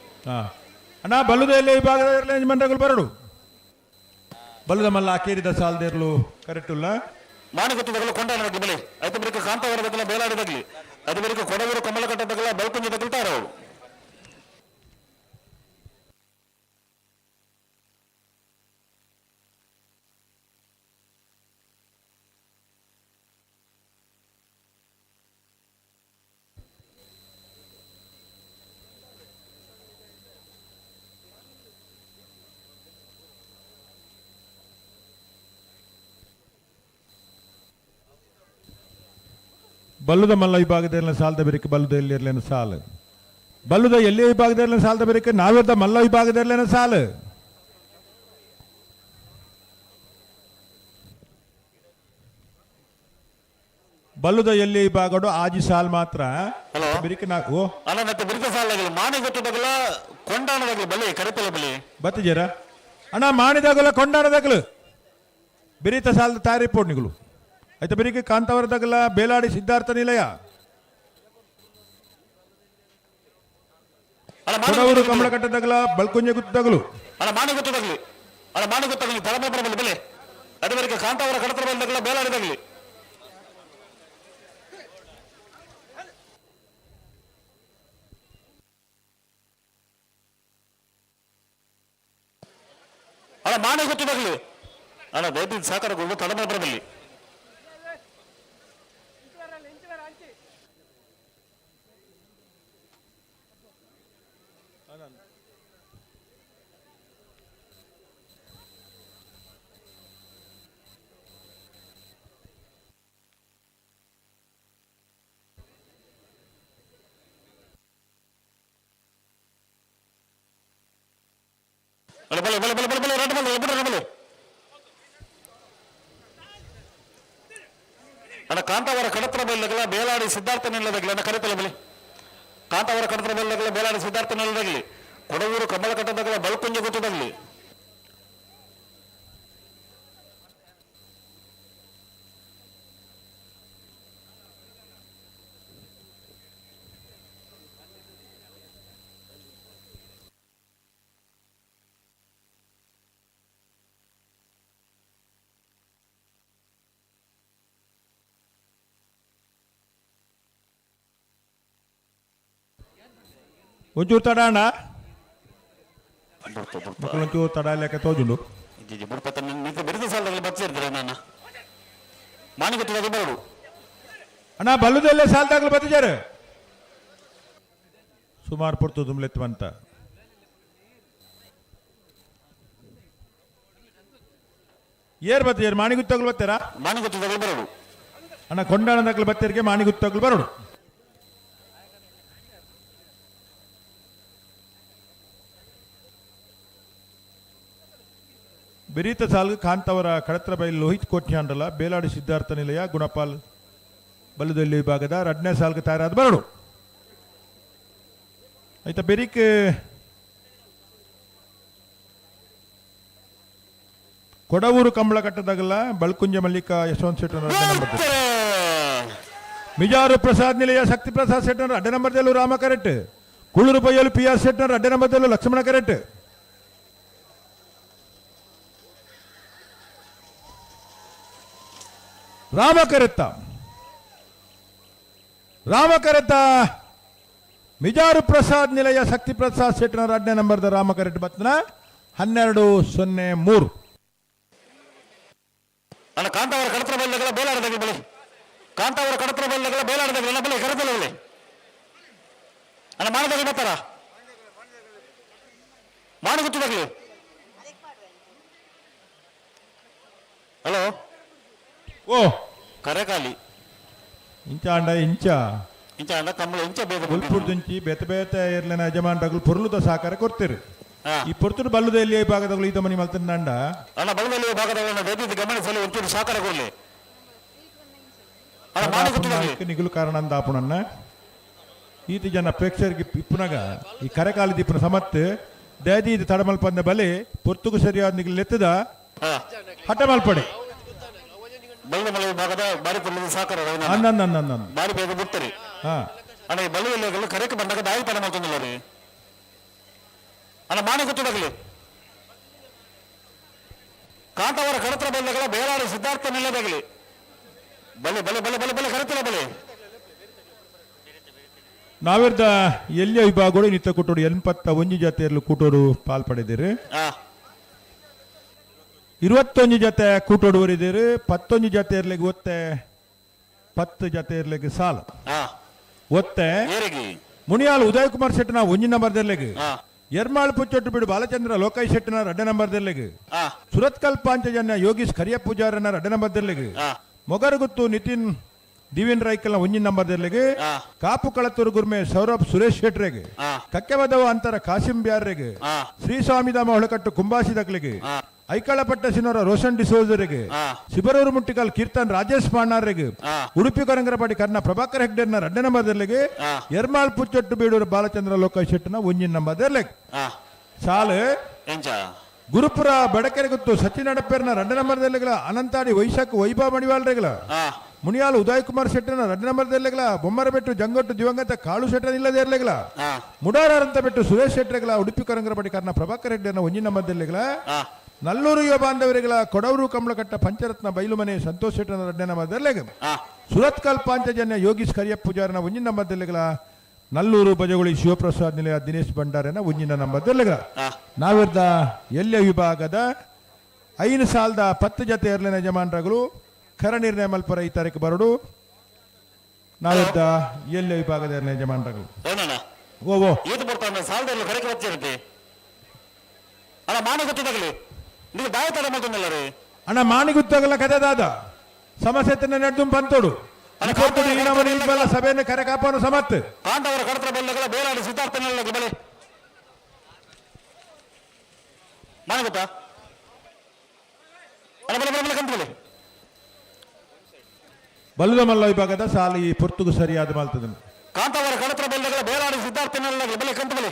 B: ಅಣ್ಣ ಬಲ್ಲದ ಎಲ್ಲ ವಿಭಾಗದ ಯಜಮಾನರುಗಳು ಬರಡು. ಬಲ್ಲದ ಮಲ್ಲ ಅಕೇರಿದ ಸಾಲದೇರ್ಲು ಕರೆಟುಲ್ಲ.
J: ಮಾನಗೊತ್ತದಗಲ ಕೊಂಡಾಣ ಬಗ್ಗೆ ಬಲೆ ಐತ ಬಳಿಕ ಕಾಂತಾವರ ಬಗ್ಲ ಬೇಲಾಡಿ ಬಗ್ಲಿ ಅದು ಬಳಿಕ ಕೊಡಗೂರು ಕಮಲಕಟ್ಟ ಬಗ್ಲ ಬಲ್ಕುಂಜ ಬಗ್ಲ ತಾರವರು.
B: ಬಲ್ಲದ ಮಲ್ಲ ವಿಭಾಗದಲ್ಲಿ ಸಾಲದ ಬೆರಿಕೆ ಬಲ್ಲದ ಎಲ್ಲಿರ್ಲೇನು ಸಾಲು. ಬಲ್ಲುದ ಎಲ್ಲಿ ವಿಭಾಗದಲ್ಲಿ ಸಾಲದ ಬೇರೆ ನಾವಿರ್ದ ಮಲ್ಲ ವಿಭಾಗದಲ್ಲೇನ ಸಾಲು. ಬಲ್ಲುದ ಎಲ್ಲಿ ವಿಭಾಗಡು ಆಜಿ ಸಾಲ್ ಮಾತ್ರ ಬಿರಿಕೆ ನಾಲ್ಕು
J: ಅಲ್ಲ ಮತ್ತೆ ಬಿರಿತ ಸಾಲಾಗಲಿ ಮಾಣಿ ಗೊತ್ತದಾಗಲ ಕೊಂಡಾಣದಾಗಲಿ ಬಲಿ ಕರೆತಲ ಬಲಿ
B: ಬತ್ತಿಜರ ಅಣ್ಣ ಮಾಣಿದಾಗಲ ಕೊಂಡಾಣದಾಗಲು ಬಿರಿತ ಸಾಲದ ತಾರಿ ಪೋಡ್ನಿಗಳು ಆಯ್ತಾ ಬಿರಿಕೆ ಕಾಂತಾವರದಾಗಲ ಬೇಲಾಡಿ ಸಿದ್ಧಾರ್ಥ ನಿಲಯ ಕೊಡವೂರು ಕಮಲಕಟ್ಟದಾಗಲ ಬಲ್ಕುಂಜೆ ಗುತ್ತದಾಗಲು
J: ಅಲ್ಲ ಮಾಣಿ ಗೊತ್ತದಾಗಲಿ ಅಲ್ಲ ಮಾಣಿ ಗೊತ್ತಾಗಲಿ ತಳಮಪುರ ಬಲಿ ಬಲಿ ಅದುವರೆಗೆ ಕಾಂತಾವರ ಕಡತರ ಬಂದಾಗಲ ಬೇಲಾಡಿದಾಗಲಿ ಅಲ್ಲ ಮಾಣಿ ಗೊತ್ತದಾಗಲಿ ಅಲ್ಲ ದಯವಿಟ್ಟು ಸಹಕಾರಗಳು ತಳಮಪುರದಲ್ಲಿ ಬಲೆ ಬಲೆ ಬಲೆ ಬಲೆ ಬಲೆ ಎರಡು ಬಲೆ ಎರಡು ಬಲೆ ಅಣ್ಣ ಕಾಂತಾವರ ಕಡತ್ರ ಬೈಲಗಲ ಬೇಲಾಡಿ ಸಿದ್ಧಾರ್ಥ ನಿಲ್ಲದಾಗಲಿ ಅಣ್ಣ ಕರಿತಲ ಬಲಿ ಕಾಂತಾವರ ಕಡತ್ರ ಬೈಲಗಲ ಬೇಲಾಡಿ ಸಿದ್ಧಾರ್ಥ ನಿಲ್ಲದಾಗಲಿ ಕೊಡವೂರು ಕಮಲ ಕಟ್ಟದಾಗಲ ಬಲ್ಕುಂಜ ಗೊತ್ತದಾಗಲಿ
B: ಒಂಚೂರು ತಡ ಅಣ್ಣ ಮಕ್ಕಳು ಒಂಚೂರು ತಡ ಲೆಕ್ಕ ತೋಜುಂಡು ಅಣ್ಣ ಬಲ್ಲುದಲ್ಲೇ ಸಾಲದಾಗಲು ಬತ್ತಿದ್ದಾರೆ ಸುಮಾರು ಪುರ್ತು ದುಮ್ಲೆತ್ತುವಂತ ಏರ್ ಬತ್ತಿದ್ದಾರೆ ಮಾಣಿಗುತ್ತಗಳು ಬರ್ತಾರಾ
J: ಮಾಣಿಗುತ್ತದಾಗಲು ಬರೋಡು
B: ಅಣ್ಣ ಕೊಂಡಾಣದಾಗಲು ಬತ್ತರಿಗೆ ಮಾಣಿಗುತ್ತಗಳು ಬರೋಡು. ಬಿರೀತ ಸಾಲ್ಗ ಕಾಂತವರ ಕಡತ್ರ ಬೈಲ್ ಲೋಹಿತ್ ಕೋಟ್ಯಾಂಡಲ ಬೇಲಾಡಿ ಸಿದ್ಧಾರ್ಥ ನಿಲಯ ಗುಣಪಾಲ್ ಬಲ್ಲದೊಲ್ಲಿ ವಿಭಾಗದ ರಡ್ನೇ ಸಾಲ್ಗೆ ತಯಾರಾದ ಬರಡು. ಆಯ್ತಾ ಬೆರಿಕ್ ಕೊಡವೂರು ಕಂಬಳ ಕಟ್ಟದಾಗಲ್ಲ ಬಳ್ಕುಂಜ ಮಲ್ಲಿಕ ಯಶವಂತ ಶೆಟ್ಟರ್ ಅಡ್ಡ ನಂಬರ್ ಮಿಜಾರು ಪ್ರಸಾದ್ ನಿಲಯ ಶಕ್ತಿ ಪ್ರಸಾದ್ ಶೆಟ್ಟರ್ ಅಡ್ಡ ನಂಬರ್ದಲ್ಲೂ ರಾಮ ಕರೆಕ್ಟ್ ಕುಳ್ಳೂರು ಬೈಯಲು ಪಿ ಆರ್ ಶೆಟ್ಟರ್ ಅಡ್ಡ ನಂಬರ್ದಲ್ಲೂ ಲಕ್ಷ್ಮಣ ಕರೆಕ್ಟ್. ರಾಮ ಕರೆತ್ತ ರಾಮ ಕರೆತ್ತ ಮಿಜಾರು ಪ್ರಸಾದ್ ನಿಲಯ ಶಕ್ತಿ ಪ್ರಸಾದ್ ಶೆಟ್ಟರ್ ಅಡ್ಡ ನಂಬರ್ದ ರಾಮ ಕರೆಕ್ಟ್ ಬತ್ನ 12:03.
J: ಅಣ್ಣ ಕಾಂತಾವರ ಕಡತ್ರ ಬೈಲಗಳ ಬೇಲಾಡದಾಗಲಿ ಬಲಿ ಕಾಂತಾವರ ಕಡತ್ರ ಬೈಲಗಳ ಬೇಲಾಡದಾಗಲಿ ಅಣ್ಣ ಬಲಿ ಕರೆತಲ ಬಲಿ ಅಣ್ಣ ಮಾಡದಾಗಲಿ ಬರ್ತಾರ ಮಾಡು ಗೊತ್ತದಾಗಲಿ. ಹಲೋ
B: ಓ
J: ಕರೆಕಾಲಿ
B: ಇಂಚ ಅಂಡ ಇಂಚ
J: ಇಂಚ ಅಂಡ ಕಮ್ಮಳ ಇಂಚ ಬೇಗ
B: ಉಲ್ಪುರ್ದುಂಚಿ ಬೇತೆ ಬೇತೆ ಇರ್ಲಿನ ಯಜಮಾನ್ರಗಳು ಪೊರ್ಲುದ ಸಹಕಾರ ಕೊಡ್ತೀರಿ. ಈ ಪೊರ್ತುಡು ಬಲ್ಲುದ ಎಲ್ಲಿ ಭಾಗದಗಳು ಈತ ಮನಿ ಮಲ್ತಂಡ
J: ಅಣ್ಣ ಬಲ್ಲದಲ್ಲಿ ಭಾಗದಗಳನ್ನ ದಯವಿಟ್ಟು ಗಮನಿಸಲು ಒಂಚೂರು ಸಹಕಾರ ಕೊಡ್ಲಿ.
B: ನಿಗುಲು ಕಾರಣ ಅಂದ ಆಪುಣನ್ನ ಈತ ಜನ ಪ್ರೇಕ್ಷಕರಿಗೆ ಇಪ್ಪುನಗ ಈ ಕರೆಕಾಲಿ ದೀಪನ ಸಮತ್ತು ದಯದಿ ಇದು ತಡಮಲ್ಪಂದ ಬಲಿ ಪೊರ್ತುಗು ಸರಿಯಾದ ನಿಗುಲು ಎತ್ತದ ಹಠ ಮಲ್ಪಡೆ
J: ಬಲ್ಲಮಲೆ ಭಾಗದ ಬಾರಿ ಪೊರ್ಲುದ ಸಹಕಾರ ಬಾರಿ ಬೇಗ ಬಿಡ್ತಾರೆ. ಅಣ್ಣ ಈ ಬಲ್ಲದಲ್ಲಿ ಕರೆಕ್ ಬಂದಾಗ ದಾಯಿ ತಡ ಮಲ್ತೊಂದಿಲ್ಲ ರೀ ಅಣ್ಣ ಮಾಣಿ ಗೊತ್ತದಾಗಲಿ ಕಾಂತಾವರ ಕಡತ್ರ ಬಲ್ಲಗಳ ಬೇಲಾಡಿ ಸಿದ್ಧಾರ್ಥ ನಿಲ್ಲದಾಗಲಿ ಬಲೆ ಬಲೆ ಬಲೆ ಬಲೆ ಬಲೆ ಕರೆತಲ ಬಲೆ
B: ನಾವಿರ್ದ ಎಲ್ಲಿಯ ವಿಭಾಗಗಳು ನಿತ್ಯ ಕೂಟೋಡು 81 ಜಾತಿಯಲ್ಲಿ ಕೂಟೋಡು ಪಾಲ್ ಪಡೆದಿರಿ. 21 ಜೊತೆ ಕೂಟೋಡು ಬರಿದಿರಿ. 11 ಜೊತೆ ಇರ್ಲಿಕ್ಕೆ ಒತ್ತೆ 10 ಜೊತೆ ಇರ್ಲಿಕ್ಕೆ ಸಾಲ ಒತ್ತೆ ಮುನಿಯಾಲ್ ಉದಯ್ ಕುಮಾರ್ ಶೆಟ್ಟನ 1 ನಂಬರ್ದಲ್ಲಿಗೆ ಎರ್ಮಾಳ್ ಪುಚ್ಚೊಟ್ಟು ಬಿಡು ಬಾಲಚಂದ್ರ ಲೋಕೈ ಶೆಟ್ಟನ 2 ನಂಬರ್ದಲ್ಲಿಗೆ ಸುರತ್ಕಲ್ ಪಾಂಚಜನ್ಯ ಯೋಗೀಶ್ ಕರಿಯ ಪೂಜಾರನ 2 ನಂಬರ್ದಲ್ಲಿಗೆ ಮೊಗರಗುತ್ತು ನಿತಿನ್ ದಿವಿನ್ ರೈಕಲ್ನ ಒಂಜಿ ನಂಬರ್ ದೆರ್ಲೆಗ್ ಕಾಪು ಕಳತ್ತೂರು ಗುರ್ಮೆ ಸೌರಭ್ ಸುರೇಶ್ ಶೆಟ್ರೆಗ್ ಕಕ್ಕೆಬದವ ಅಂತರ ಕಾಸಿಂ ಬ್ಯಾರ್ರೆಗ್ ಶ್ರೀಸ್ವಾಮಿಧಾಮ ಹೊಳಕಟ್ಟು ಕುಂಬಾಸಿ ದಕ್ಲಿಗೆ ಐಕಳಪಟ್ಟ ಸಿನೋರ ರೋಷನ್ ಡಿಸೋಜರಿಗೆ ಸಿಬರೂರು ಮುಟ್ಟಿಕಲ್ ಕೀರ್ತನ್ ರಾಜೇಶ್ ಪಾಣಾರ್ರೆಗ್ ಉಡುಪಿ ಕೊರಂಗರಪಾಡಿ ಕರ್ನ ಪ್ರಭಾಕರ್ ಹೆಗ್ಡೆರ್ನ ರಡ್ಡ ನಂಬರ್ ದೆರ್ಲೆಗ್ ಎರ್ಮಾಳ್ ಪುಚ್ಚೊಟ್ಟು ಬೀಡೂರು ಬಾಲಚಂದ್ರ ಲೋಕ ಶೆಟ್ಟನ ಒಂಜಿನ ನಂಬರ್ ದೆರ್ಲೆಗ್ ಸಾಲು ಗುರುಪುರ ಬಡಕೆರೆ ಗುತ್ತು ಸಚಿನ್ ಅಡಪೇರ್ನ ರಡ್ಡ ನಂಬರ್ ದೆರ್ಲೆಗಳ ಅನಂತಾಡಿ ವೈಶಾಖ್ ವೈಭವ ಮಣಿವಾಳ್ರೆಗಳ ಮುನಿಯಾಲ್ ಉದಯ್ ಕುಮಾರ್ ಶೆಟ್ಟನ ರಡ್ಡ ನಂಬರ್ ದೆರ್ಲೆಗಳ ಬೊಮ್ಮರಬೆಟ್ಟು ಜಂಗೊಟ್ಟು ದಿವಂಗತ ಕಾಳು ಶೆಟ್ಟನ ಇಲ್ಲದೇರ್ಲೆಗಳ ಮುಡಾರಂತ ಬೆಟ್ಟು ಸುರೇಶ್ ಶೆಟ್ಟರೆಗಳ ಉಡುಪಿ ಕೊರಂಗರಪಾಡಿ ಕರ್ನ ಪ್ರಭಾಕರ್ ಹೆಗ್ಡೆರ್ನ ಒಂಜಿನ ನಂಬರ್ ದೆರ್ಲೆಗಳ ನಲ್ಲೂರು ಯುವ ಬಾಂಧವರಿಗಳ ಕೊಡವೂರು ಕಮಲಕಟ್ಟ ಪಂಚರತ್ನ ಬೈಲುಮನೆ ಸಂತೋಷ್ ಶೆಟ್ಟನ ರಡ್ಡ ನಂಬರ್ ದೆರ್ಲೆಗ ಸುರತ್ಕಲ್ ಪಾಂಚಜನ್ಯ ಯೋಗೀಶ್ ಕರಿಯಪ್ಪ ಪೂಜಾರನ ಒಂಜಿನ ನಂಬರ್ ದೆರ್ಲೆಗಳ ನಲ್ಲೂರು ಬಜಗುಳಿ ಶಿವಪ್ರಸಾದ್ ನಿಲಯ ದಿನೇಶ್ ಭಂಡಾರನ ಒಂಜಿನ ನಂಬರ್ ದೆರ್ಲೆಗಳ ನಾವಿರ್ದ ಎಲ್ಯ ವಿಭಾಗದ 5 ಸಾಲದ 10 ಜತೆ ಎರಡನೇ ಯಜಮಾನರುಗಳು ಕರ ನಿರ್ಣಯ ಮಲ್ಪರ ಈ ತಾರೀಕು ಬರಡು ನಾವಿರ್ದ ಎಲ್ಯ ವಿಭಾಗದ ಎರಡನೇ ಯಜಮಾನರುಗಳು ಓ ಓ ಅಣ್ಣ ಮಾನಿ ಗೊತ್ತಾಗಲ್ಲ ಕತೆ ದಾದ ಸಮಸ್ಯೆ ನಡೆದು ಬಂತೋಡು ಸಭೆಯನ್ನು ಕರೆ ಕಾಪನು ಸಮತ್
J: ಕಾಂತವರ ಕಡತ್ರ ಬಲ್ಲಗಳ ಬೇರಾಡಿ ಸಿದ್ಧಾರ್ಥನೆಲ್ಲ ಬಲೆ ಮಾನ ಗೊತ್ತಾ
B: ಬಲ್ಲದ ಮಲ್ಲ ವಿಭಾಗದ ಸಾಲಿ ಪುರ್ತುಗು ಸರಿಯಾದ ಮಾಲ್ತದ
J: ಕಾಂತವರ ಕಡತ್ರ ಬಲ್ಲಗಳ ಬೇರಾಡಿ ಸಿದ್ಧಾರ್ಥನೆಲ್ಲ ಬಲೆ ಕಂತ ಬಲೆ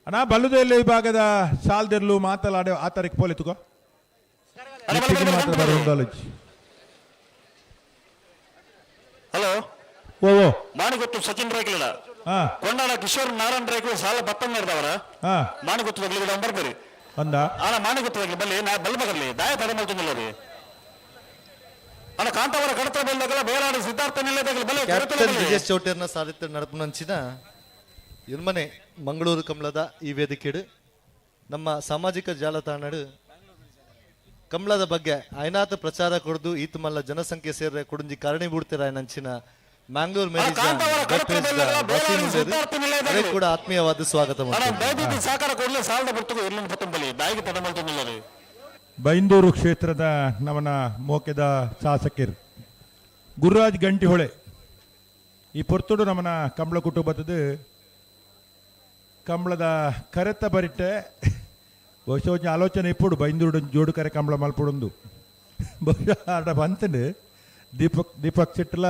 B: ಅಣ್ಣ ಬಲ್ಲುದೆಲ್ಲ ವಿಭಾಗದ ಸಾಲ್ದಿರ್ಲು ಮಾತಲಾಡೆ ಆ ತಾರೀಕು ಪೋಲಿ ತುಗೋ ಮಾತ್ರ ಬರುವಂದಾಲೋಚಿ
J: ಹಲೋ
B: ಓ ಓ
J: ಮಾಣಿಗೊತ್ತು ಸಚಿನ್ ರೈಕ್ಲಿಡ ಕೊಂಡಾಣ ಕಿಶೋರ್ ನಾರಾಯಣ ರೈಕ್ಲು ಸಾಲ ಬತ್ತನ್ ನಡೆದವರ ಮಾಣಿಗೊತ್ತು ತಗ್ಲಿ ಬರ್ಬೇರಿ
B: ಅಂದ
J: ಅಣ್ಣ ಮಾಣಿಗೊತ್ತು ತಗ್ಲಿ ಬಲ್ಲಿ ನಾ ಬಲ್ ಬಗರ್ಲಿ ದಾಯ ತಡೆ ಮಲ್ತೊಂದಿಲ್ಲ ರೀ ಅಣ್ಣ ಕಾಂತವರ ಕಡತ ಬಲ್ಲಗಳ ಬೇರಾಡಿ ಸಿದ್ಧಾರ್ಥ ನಿಲ್ಲದಾಗಲಿ ಬಲ್ಲೆ
N: ಕ್ಯಾಪ್ಟನ್ ವಿಜಯ್ ಚೌಟೇರ್ನ ಸಾರಿತ್ರ ನಡಪುನಂಚಿನ ಎನ್ಮನೆ ಮಂಗಳೂರು ಕಮಲದ ಈ ವೇದಿಕೆಡು ನಮ್ಮ ಸಾಮಾಜಿಕ ಜಾಲತಾಣಡು ಕಮಲದ ಬಗ್ಗೆ ಐನಾತ ಪ್ರಚಾರ ಕೊಡ್ದು ಈತ ಮಲ್ಲ ಜನಸಂಖ್ಯೆ ಸೇರ್ರೆ ಕುಡುಂಜಿ ಕಾರಣಿ ಬೂಡ್ತಿರ ನಂಚಿನ ಮ್ಯಾಂಗ್ಳೂರ್ ಕೂಡ ಆತ್ಮೀಯವಾದ ಸ್ವಾಗತ.
B: ಬೈಂದೂರು ಕ್ಷೇತ್ರದ ನಮನ ಮೋಕೆದ ಶಾಸಕರು ಗುರುರಾಜ್ ಗಂಟಿಹೊಳೆ ಈ ಪೊರ್ತುಡು ನಮನ ಕಮಲ ಕುಟುಂಬದ ಕಂಬಳದ ಕರೆತ ಬರಿಟ್ಟೆ ಬಹುಶಃ ಒಂಜಿ ಆಲೋಚನೆ ಇಪ್ಪುಡು ಬೈಂದೂರು ಜೋಡು ಕರೆ ಕಂಬಳ ಮಲ್ಪುಡೊಂದು ಬಹುಶಃ ಆಡ ಬಂತಂಡು ದೀಪಕ್ ದೀಪಕ್ ಚಿಟ್ಟಲ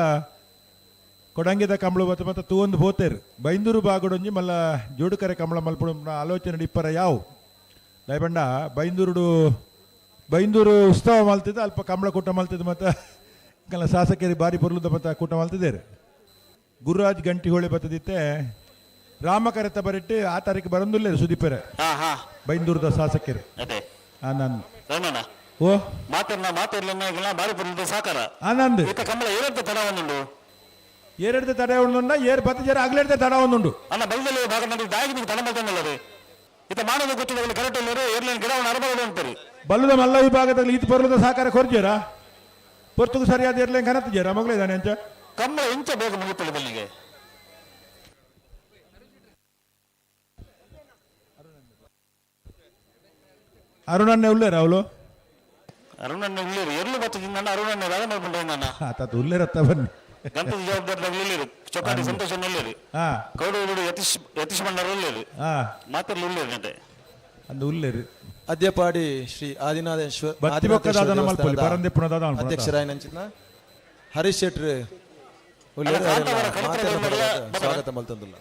B: ಕೊಡಂಗಿದ ಕಂಬಳ ಬತ್ತ ಮತ್ತೆ ತೂವೊಂದು ಪೋತೇರು ಬೈಂದೂರು ಬಾಗುಡೊಂಜಿ ಮಲ್ಲ ಜೋಡು ಕರೆ ಕಂಬಳ ಮಲ್ಪುಡು ಆಲೋಚನೆ ಇಪ್ಪರ ಯಾವು ದಯಬಂಡ ಬೈಂದೂರುಡು ಬೈಂದೂರು ಉತ್ಸವ ಮಲ್ತಿದ್ದು ಅಲ್ಪ ಕಂಬಳ ಕೂಟ ಮಲ್ತಿದ್ದು ಮತ್ತು ಕೆಲ ಶಾಸಕರಿ ಬಾರಿ ಪೊರ್ಲುದ ಮತ್ತು ಕೂಟ ಮಲ್ತಿದ್ದೇರು ಗುರುರಾಜ್ ಗಂಟಿಹೊಳೆ ಬತ್ತದಿತ್ತೆ ರಾಮಕರೆತ ಬರಿಟ್ಟು ಆ ತಾರೀಕು ಬರಂದುಲ್ಲೇರು ಸುದೀಪರೆ ಬೈಂದೂರದ ಶಾಸಕರು ಆನಂದ್ ಓ ಆನಂದ್ ಏರೆಡ್ದ ತಡ ಒಂದುಂಡ ಏರ್ ಬತ್ತ ಜರ ಆಗ್ಲೆಡ್ದ ತಡ ಒಂದುಂಡು ಬಲ್ಲದ ಮಲ್ಲ ವಿಭಾಗದಲ್ಲಿ ಈತ ಬರಲದ ಸಹಕಾರ ಕೊರ್ಜೇರ ಪೊರ್ತುಗು ಸರಿಯಾದ ಏರ್ಲೇನ್ ಕನತ್ತಿಜೇರ ಮಗಳೇ ಅಂಚ
J: ಕಮ್ಮಳ ಇಂಚ ಬೇಗ ಮುಗಿತಲ್ಲ ಬಲ್ಲಿಗೆ
B: ಅರುಣನ್ನೇ ಉಳ್ಳೇರ ಅವಳು
J: ಅರುಣಣ್ಣ ಉಳ್ಳೇರು ಎರ್ಲು ಬತ್ತದಿಂದ ಅರುಣಣ್ಣ ರಾಗ ಮಾಡ್ಕೊಂಡು
B: ಆತ ಉಳ್ಳೇರತ್ತ ಬನ್ನಿ
J: ಗಂಟದ ಜವಾಬ್ದಾರಿ ಉಳ್ಳೇರು ಚೊಕ್ಕಾಟಿ ಸಂತೋಷ ಉಳ್ಳೇರು ಕೌಡೂರು ಯತೀಶ್ ಯತೀಶ್ ಭಂಡಾರ ಉಳ್ಳೇರು ಮಾತೆಲ್ಲ ಉಳ್ಳೇರು ಗಂಟೆ
B: ಅಂದು ಉಳ್ಳೇರು
P: ಅದ್ಯಪಾಡಿ ಶ್ರೀ ಆದಿನಾಥೇಶ್ವರ ಅಧ್ಯಕ್ಷರಾಯನಂಚಿನ ಹರೀಶ್ ಶೆಟ್ರ್ ಸ್ವಾಗತ ಮಲ್ತಂದುಲ್ಲ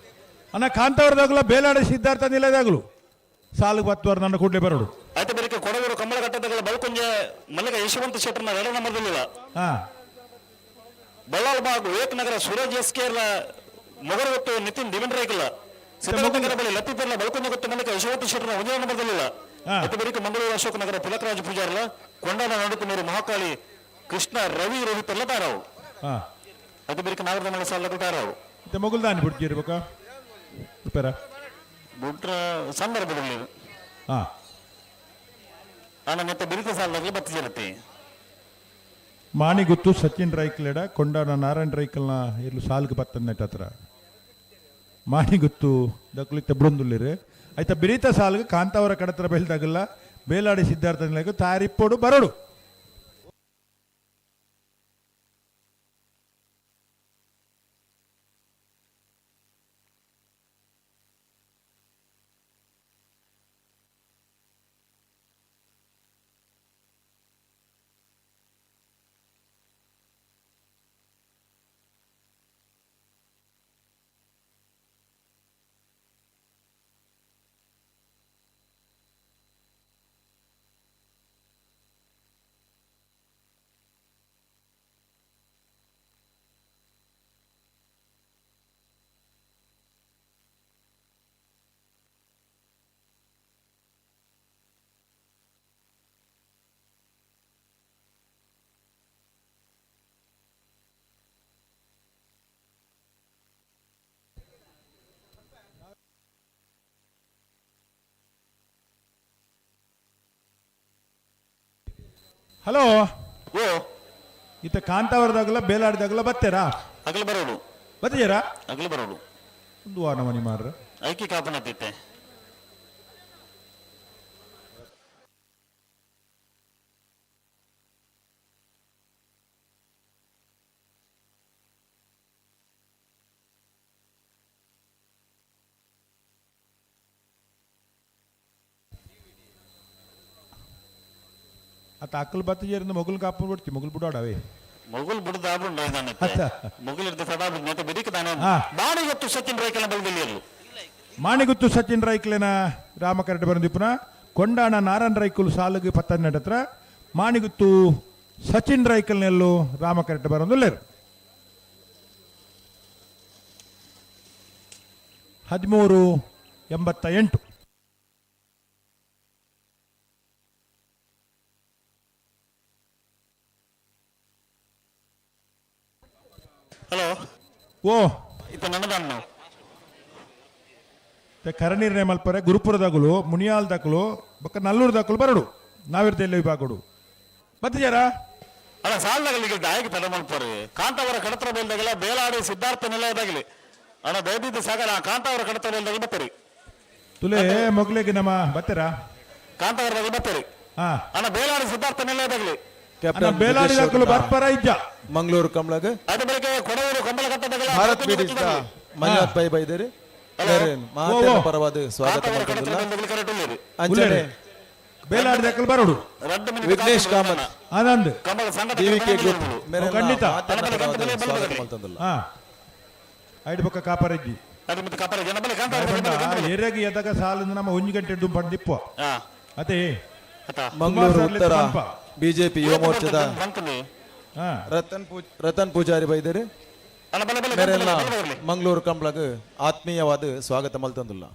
B: ಅಣ್ಣ ಕಾಂತಾವರದಾಗಲ ಬೇಲಾಡ ಸಿದ್ಧಾರ್ಥ ನಿಲಯದಾಗಲು ಸಾಲು ಬತ್ತುವಾರ ನನ್ನ ಕೂಡಲೇ ಬರೋಡು
J: ಆಯ್ತು ಬೆಳಿಗ್ಗೆ ಕೊಡಗೂರು ಕಮಲ ಕಟ್ಟದಗಳ ಬಲ್ಕುಂಜ ಮಲ್ಲಿಕ ಯಶವಂತ ಶೆಟ್ಟರ್ನ ಎರಡ ನಂಬರ್ದಲ್ಲಿಲ್ಲ ಬಳ್ಳಾಲ್ ಬಾಗ್ ವಿವೇಕ್ ನಗರ ಸೂರಜ್ ಎಸ್ ಕೆ ಮೊಗರಗೊತ್ತು ನಿತಿನ್ ದಿವನ್ ರೇಖಲ್ಲ ಸಿದ್ಧಾರ್ಥನಗರ ಬಳಿ ಲತ್ತಿಪರ್ಲ ಬಲ್ಕುಂಜ ಗೊತ್ತು ಮಲ್ಲಿಕ ಯಶವಂತ ಶೆಟ್ಟರ್ನ ಒಂದೇ ನಂಬರ್ದಲ್ಲಿಲ್ಲ ಆಯ್ತು ಬೆಳಿಗ್ಗೆ ಮಂಗಳೂರು ಅಶೋಕ್ ನಗರ ತಿಲಕರಾಜ್ ಪೂಜಾರ್ಲ ಕೊಂಡಾನ ನಡುಕುನೂರು ಮಹಾಕಾಳಿ ಕೃಷ್ಣ ರವಿ ರೋಹಿತ್ ಎಲ್ಲ ತಾರಾವು ಅದು ಬೆಳಿಗ್ಗೆ ನಾಗರದ ಮಲ್ಲ ಸಾಲ ತಾರಾವು
B: ಮೊಗಲ್ದಾನಿ ಬಿಡ್ತಿರ್ಬೇಕಾ
J: ಬಿಟ್ರ ಸಂದರ್ಭದಲ್ಲಿ ಮತ್ತೆ ಬಿರಿತ ಸಾಲದಲ್ಲಿ ಬತ್ತಿರುತ್ತೆ
B: ಮಾಣಿಗುತ್ತು ಸಚಿನ್ ರೈಕ್ಲೆಡ ಕೊಂಡಾಣ ನಾರಾಯಣ ರೈಕಲ್ನ ಇರ್ಲು ಸಾಲ್ಗೆ ಬತ್ತಂದೆಟ್ ಹತ್ರ ಮಾಣಿಗುತ್ತು ದಕ್ಲಿತ್ತ ಬುಡೊಂದುಲ್ಲಿರು ಆಯ್ತಾ ಬಿರಿತ ಸಾಲ್ಗೆ ಕಾಂತಾವರ ಕಡತ್ರ ಬೆಲ್ದಾಗಲ್ಲ ಬೇಲಾಡಿ ಸಿದ್ಧಾರ್ಥ ನಿಲಯಕ್ಕೆ ತಾರಿಪ್ಪೋಡು ಬರೋಡು. ಹಲೋ, ಇತ್ತ ಕಾಂತಾವರದಾಗಲ ಬೇಲಾಡಿದಾಗಲ ಬತ್ತೀರಾ?
J: ಅಗಲ ಬರೋಡು.
B: ಬತ್ತೀರಾ?
J: ಅಗಲ ಬರೋಡು.
B: ಒಂದು ವಾರ ಮನಿ ಮಾಡ್ರ
J: ಐಕಿ ಕಾಪನತ್ತಿತ್ತೆ.
B: ಅತ್ತ ಅಕ್ಕಲ್ ಬತ್ತಿಜೇರಿಂದ ಮೊಗಲ್ ಕಾಪು ಬಿಡ್ತಿ, ಮೊಗಲ್ ಬಿಡಾಡವೇ.
J: ಮೊಗಲ್ ಬಿಡದ ಮೊಗಲ್ ಇರ್ದ ಸದಾ ಮತ್ತೆ ಬಿಡಿಕ ದಾನೆ. ಮಾಣಿಗುತ್ತು ಸಚಿನ್ ರೈಕಲ ಬಲ್ದಿಲ್ಲಿರಲು.
B: ಮಾಣಿಗುತ್ತು ಸಚಿನ್ ರೈಕ್ಲೆನ ರಾಮಕರಟ ಬರಂದಿಪ್ಪುನ ಕೊಂಡಾಣ ನಾರಾಯಣ ರೈಕುಲು ಸಾಲುಗೆ ಪತ್ತನ್ನೆಟ್ ಹತ್ರ ಮಾಣಿಗುತ್ತು ಸಚಿನ್ ರೈಕಲ್ನೆಲ್ಲು ರಾಮಕರಟ ಬರಂದುಲ್ಲೇರು. 13:88.
J: ಹಲೋ,
B: ಓ
J: ಇತ್ತ ನನ್ನದನ್ನು
B: ಕರನೀರ್ನೆ ಮಲ್ಪರೆ ಗುರುಪುರದಾಗಲು ಮುನಿಯಾಲ್ ದಾಕಲು ಬಕ್ಕ ನಲ್ಲೂರು ದಾಕಲು ಬರಡು ನಾವಿರ್ದೆಲ್ಲ ವಿಭಾಗಡು ಬತ್ತಿಜಾರ.
J: ಅಲ್ಲ ಸಾಲದಾಗಲಿ ದಾಯಕ ತಡ ಮಲ್ಪರೆ ಕಾಂತಾವರ ಕಡತ್ರ ಬೇಲ್ದಾಗಲ ಬೇಲಾಡಿ ಸಿದ್ಧಾರ್ಥ ನಿಲಯದಾಗಲಿ ಅಣ್ಣ ದಯದಿದ್ದು ಸಾಗರ ಕಾಂತಾವರ ಕಡತ್ರ ಬೇಲ್ದಾಗ ಬತ್ತರಿ
B: ತುಲೆ ಮೊಗ್ಲಿಗೆ ನಮ್ಮ ಬತ್ತೀರಾ?
J: ಕಾಂತಾವರದಾಗ ಬತ್ತರಿ. ಅಣ್ಣ ಬೇಲಾಡಿ ಸಿದ್ಧಾರ್ಥ ನಿಲಯದಾಗಲಿ
P: ಕ್ಯಾಪ್ಟನ್
B: ಬೇಲಾಡಿ ದಾಕಲು ಬರ್ಪರ ಇಜ್ಜ
P: ಮಂಗಳೂರು ಕಮಲಗ
J: ಅದು ಬೆಳಗ್ಗೆ ಕೊಡವೂರು ಕಂಬಳ ಕಟ್ಟದಾಗಲ
P: ಭಾರತ್ ಬೀಡಿಸ್ದ ಮಂಜುನಾಥ್ ಪೈ ಬೈದೇರಿ ಮಾತೆರ ಪರವಾದ ಸ್ವಾಗತ ಮಾಡ್ತದಲ್ಲ. ಅಂಚನೆ
B: ಬೇಲಾಡಿ ದಾಕಲು ಬರೋಡು
P: ವಿಘ್ನೇಶ್ ಕಾಮತ್
B: ಆನಂದ್
P: ಡಿವಿಕೆ ಗ್ರೂಪ್
B: ಖಂಡಿತ
P: ಸ್ವಾಗತ ಮಾಡ್ತದಲ್ಲ.
B: ಐದು ಬೊಕ್ಕ ಕಾಪರಜ್ಜಿ ಎರೆಗೆ ಎದಾಗ ಸಾಲಿಂದ ನಮ್ಮ 1 ಗಂಟೆ ದುಂಬ ಪಂಡಿಪ್ಪ ಅದೇ
P: ಮಂಗಳೂರು ಉತ್ತರ ಬಿಜೆಪಿ ಯುವ ಮೋರ್ಚಾದ ರತನ್ ಪೂಜಾರಿ ಬೈದೇರಿ ಮೇರೆಲ್ಲ ಮಂಗಳೂರು ಕಂಬಳಗ್ ಆತ್ಮೀಯವಾದ ಸ್ವಾಗತ ಮಲ್ತಂದುಲ್ಲ.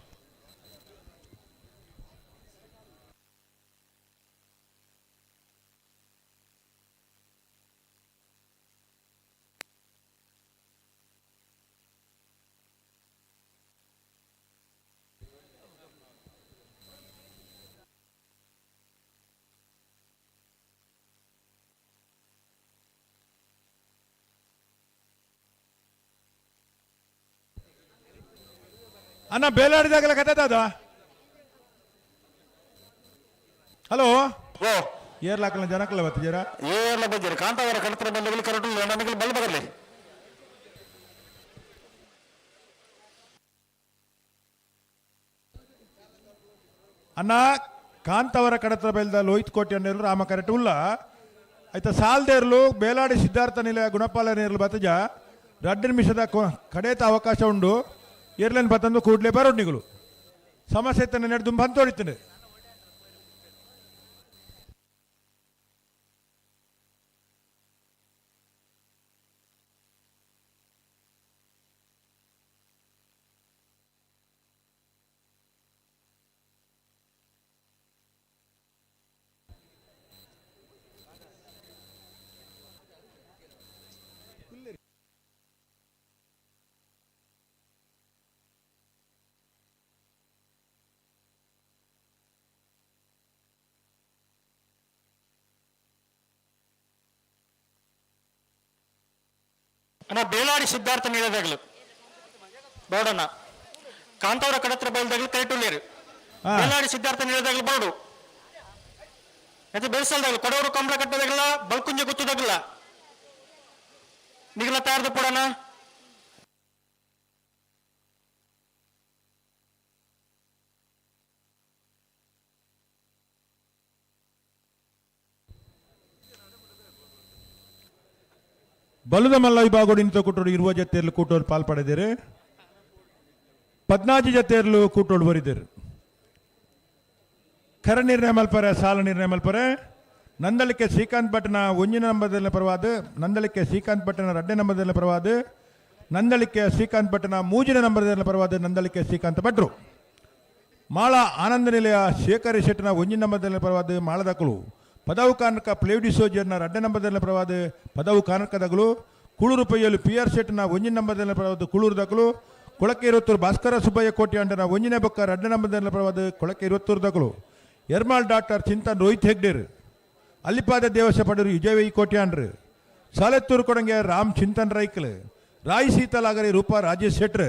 B: ಅಣ್ಣ ಬೇಲಾಡಿದಾಗಲ ಕತೆ ಅದ. ಹಲೋ, ಏರ್ಲಾಕಲ ಜನಕಲ್ಲ ಬತ್ತಿಜಾರ?
J: ಏರ್ಲ ಬಜ್ಜಾರ ಕಾಂತಾವರ ಕಡತ್ರ ಬಂದಗಲಿ ಕರಟು ನಮಗೆ ಬಲ್ ಬಗಲಿ.
B: ಅಣ್ಣ ಕಾಂತಾವರ ಕಡತ್ರ ಬೈಲ್ದ ಲೋಹಿತ್ ಕೋಟೆ ಅನ್ನೇರು ರಾಮ ಕರೆಟ್ ಉಲ್ಲ ಆಯ್ತಾ ಸಾಲ್ದೇರ್ಲು ಬೇಲಾಡಿ ಸಿದ್ಧಾರ್ಥ ನಿಲಯ ಗುಣಪಾಲ ನೇರ್ಲು ಬತ್ತಜ 2 ನಿಮಿಷದ ಕಡೇತ ಅವಕಾಶ ಉಂಡು. ಏರ್ಲೈನ್ ಬತ್ತಂದು ಕೂಡಲೇ ಬರೋಡ್ನಿಗಳು ಸಮಸ್ಯೆ ತನ್ನ ನಡೆದು ಬಂತೋಡಿತೇನೆ.
J: ಅಣ್ಣ ಬೇಲಾಡಿ ಸಿದ್ಧಾರ್ಥ ನೀಡದಾಗಲು ಬೋಡಣ್ಣ ಕಾಂತಾವರ ಕಡತ್ರ ಬಯಲ್ದಾಗಲು ಕರೆಟುಳ್ಳೇರು ಬೇಲಾಡಿ ಸಿದ್ಧಾರ್ಥ ನೀಡದಾಗಲು ಬೋರ್ಡು. ಎತ್ತೆ ಬೆಳ್ಸಲ್ದಾಗಲ ಕೊಡವರು ಕಂಬಳ ಕಟ್ಟದಾಗಲ್ಲ ಬಲ್ಕುಂಜೆ ಗುತ್ತದಾಗಲ್ಲ ನಿಗಲ ತಯಾರ್ದು ಪಡೋಣ.
B: ಬಲದ ಮಲ್ಲ ವಿಭಾಗಡು ಇಂತ ಕೂಟೋಡು ಇರುವ ಜತೆಯರ್ಲು ಕೂಟೋರು ಪಾಲ್ಪಡೆದಿರು 14 ಜತೆಯರ್ಲು ಕೂಟೋಡು ಬರಿದರು. ಕರ ನಿರ್ಣಯ ಮಲ್ಪರೆ ಸಾಲ ನಿರ್ಣಯ ಮಲ್ಪರೆ ನಂದಳಿಕೆ ಶ್ರೀಕಾಂತ್ ಭಟ್ನ ಒಂಜಿನ ನಂಬರ್ದಲ್ಲಿ ಪರವಾದ, ನಂದಳಿಕೆ ಶ್ರೀಕಾಂತ್ ಭಟ್ನ ಎರಡನೇ ನಂಬರ್ದಲ್ಲಿ ಪರವಾದ, ನಂದಳಿಕೆ ಶ್ರೀಕಾಂತ್ ಭಟ್ನ ಮೂಜಿನ ನಂಬರ್ದಲ್ಲಿ ಪರವಾದ ನಂದಳಿಕೆ ಶ್ರೀಕಾಂತ್ ಭಟ್ರು. ಮಾಳ ಆನಂದ ನಿಲಯ ಶೇಖರ್ ಶೆಟ್ಟನ ಒಂಜಿನ ನಂಬರ್ದಲ್ಲಿ ಪರವಾದ ಮಾಳದಕಲು. ಪದವು ಕಾನಕ ಪ್ಲೇಡಿಸೋಜರ್ನ ಎರಡನೇ ನಂಬರ್ದಲ್ಲಿ ಪರವಾದ ಪದವು ಕಾನಕದಗಳು. ಕುಳೂರು ಪೈಯಲು ಪಿ ಆರ್ ಶೆಟ್ಟನ ಒಂಜಿನ ನಂಬರ್ದಲ್ಲಿ ಪರವಾದ ಕುಳೂರು ದಕಲು. ಕೊಳಕೆ ಇರುವತ್ತೂರು ಭಾಸ್ಕರ ಸುಬ್ಬಯ್ಯ ಕೋಟೆ ಅಂಡನ ಒಂಜಿನ ಬೊಕ್ಕ ಎರಡನೇ ನಂಬರ್ದಲ್ಲಿ ಪರವಾದ ಕೊಳಕೆ ಇರುವತ್ತೂರು ದಕಲು. ಎರ್ಮಾಳ್ ಡಾಕ್ಟರ್ ಚಿಂತನ್ ರೋಹಿತ್ ಹೆಗ್ಡೇರ್. ಅಲ್ಲಿಪಾದ ದೇವಸ ಪಡರು ವಿಜಯ ಕೋಟ್ಯಾಂಡ್ರು. ಸಾಲೆತ್ತೂರು ಕೊಡಂಗೆ ರಾಮ್ ಚಿಂತನ್ ರೈಕಲ್. ರಾಯ್ ಸೀತಲಾಗರಿ ರೂಪಾ ರಾಜೇಶ್ ಶೆಟ್ರ್.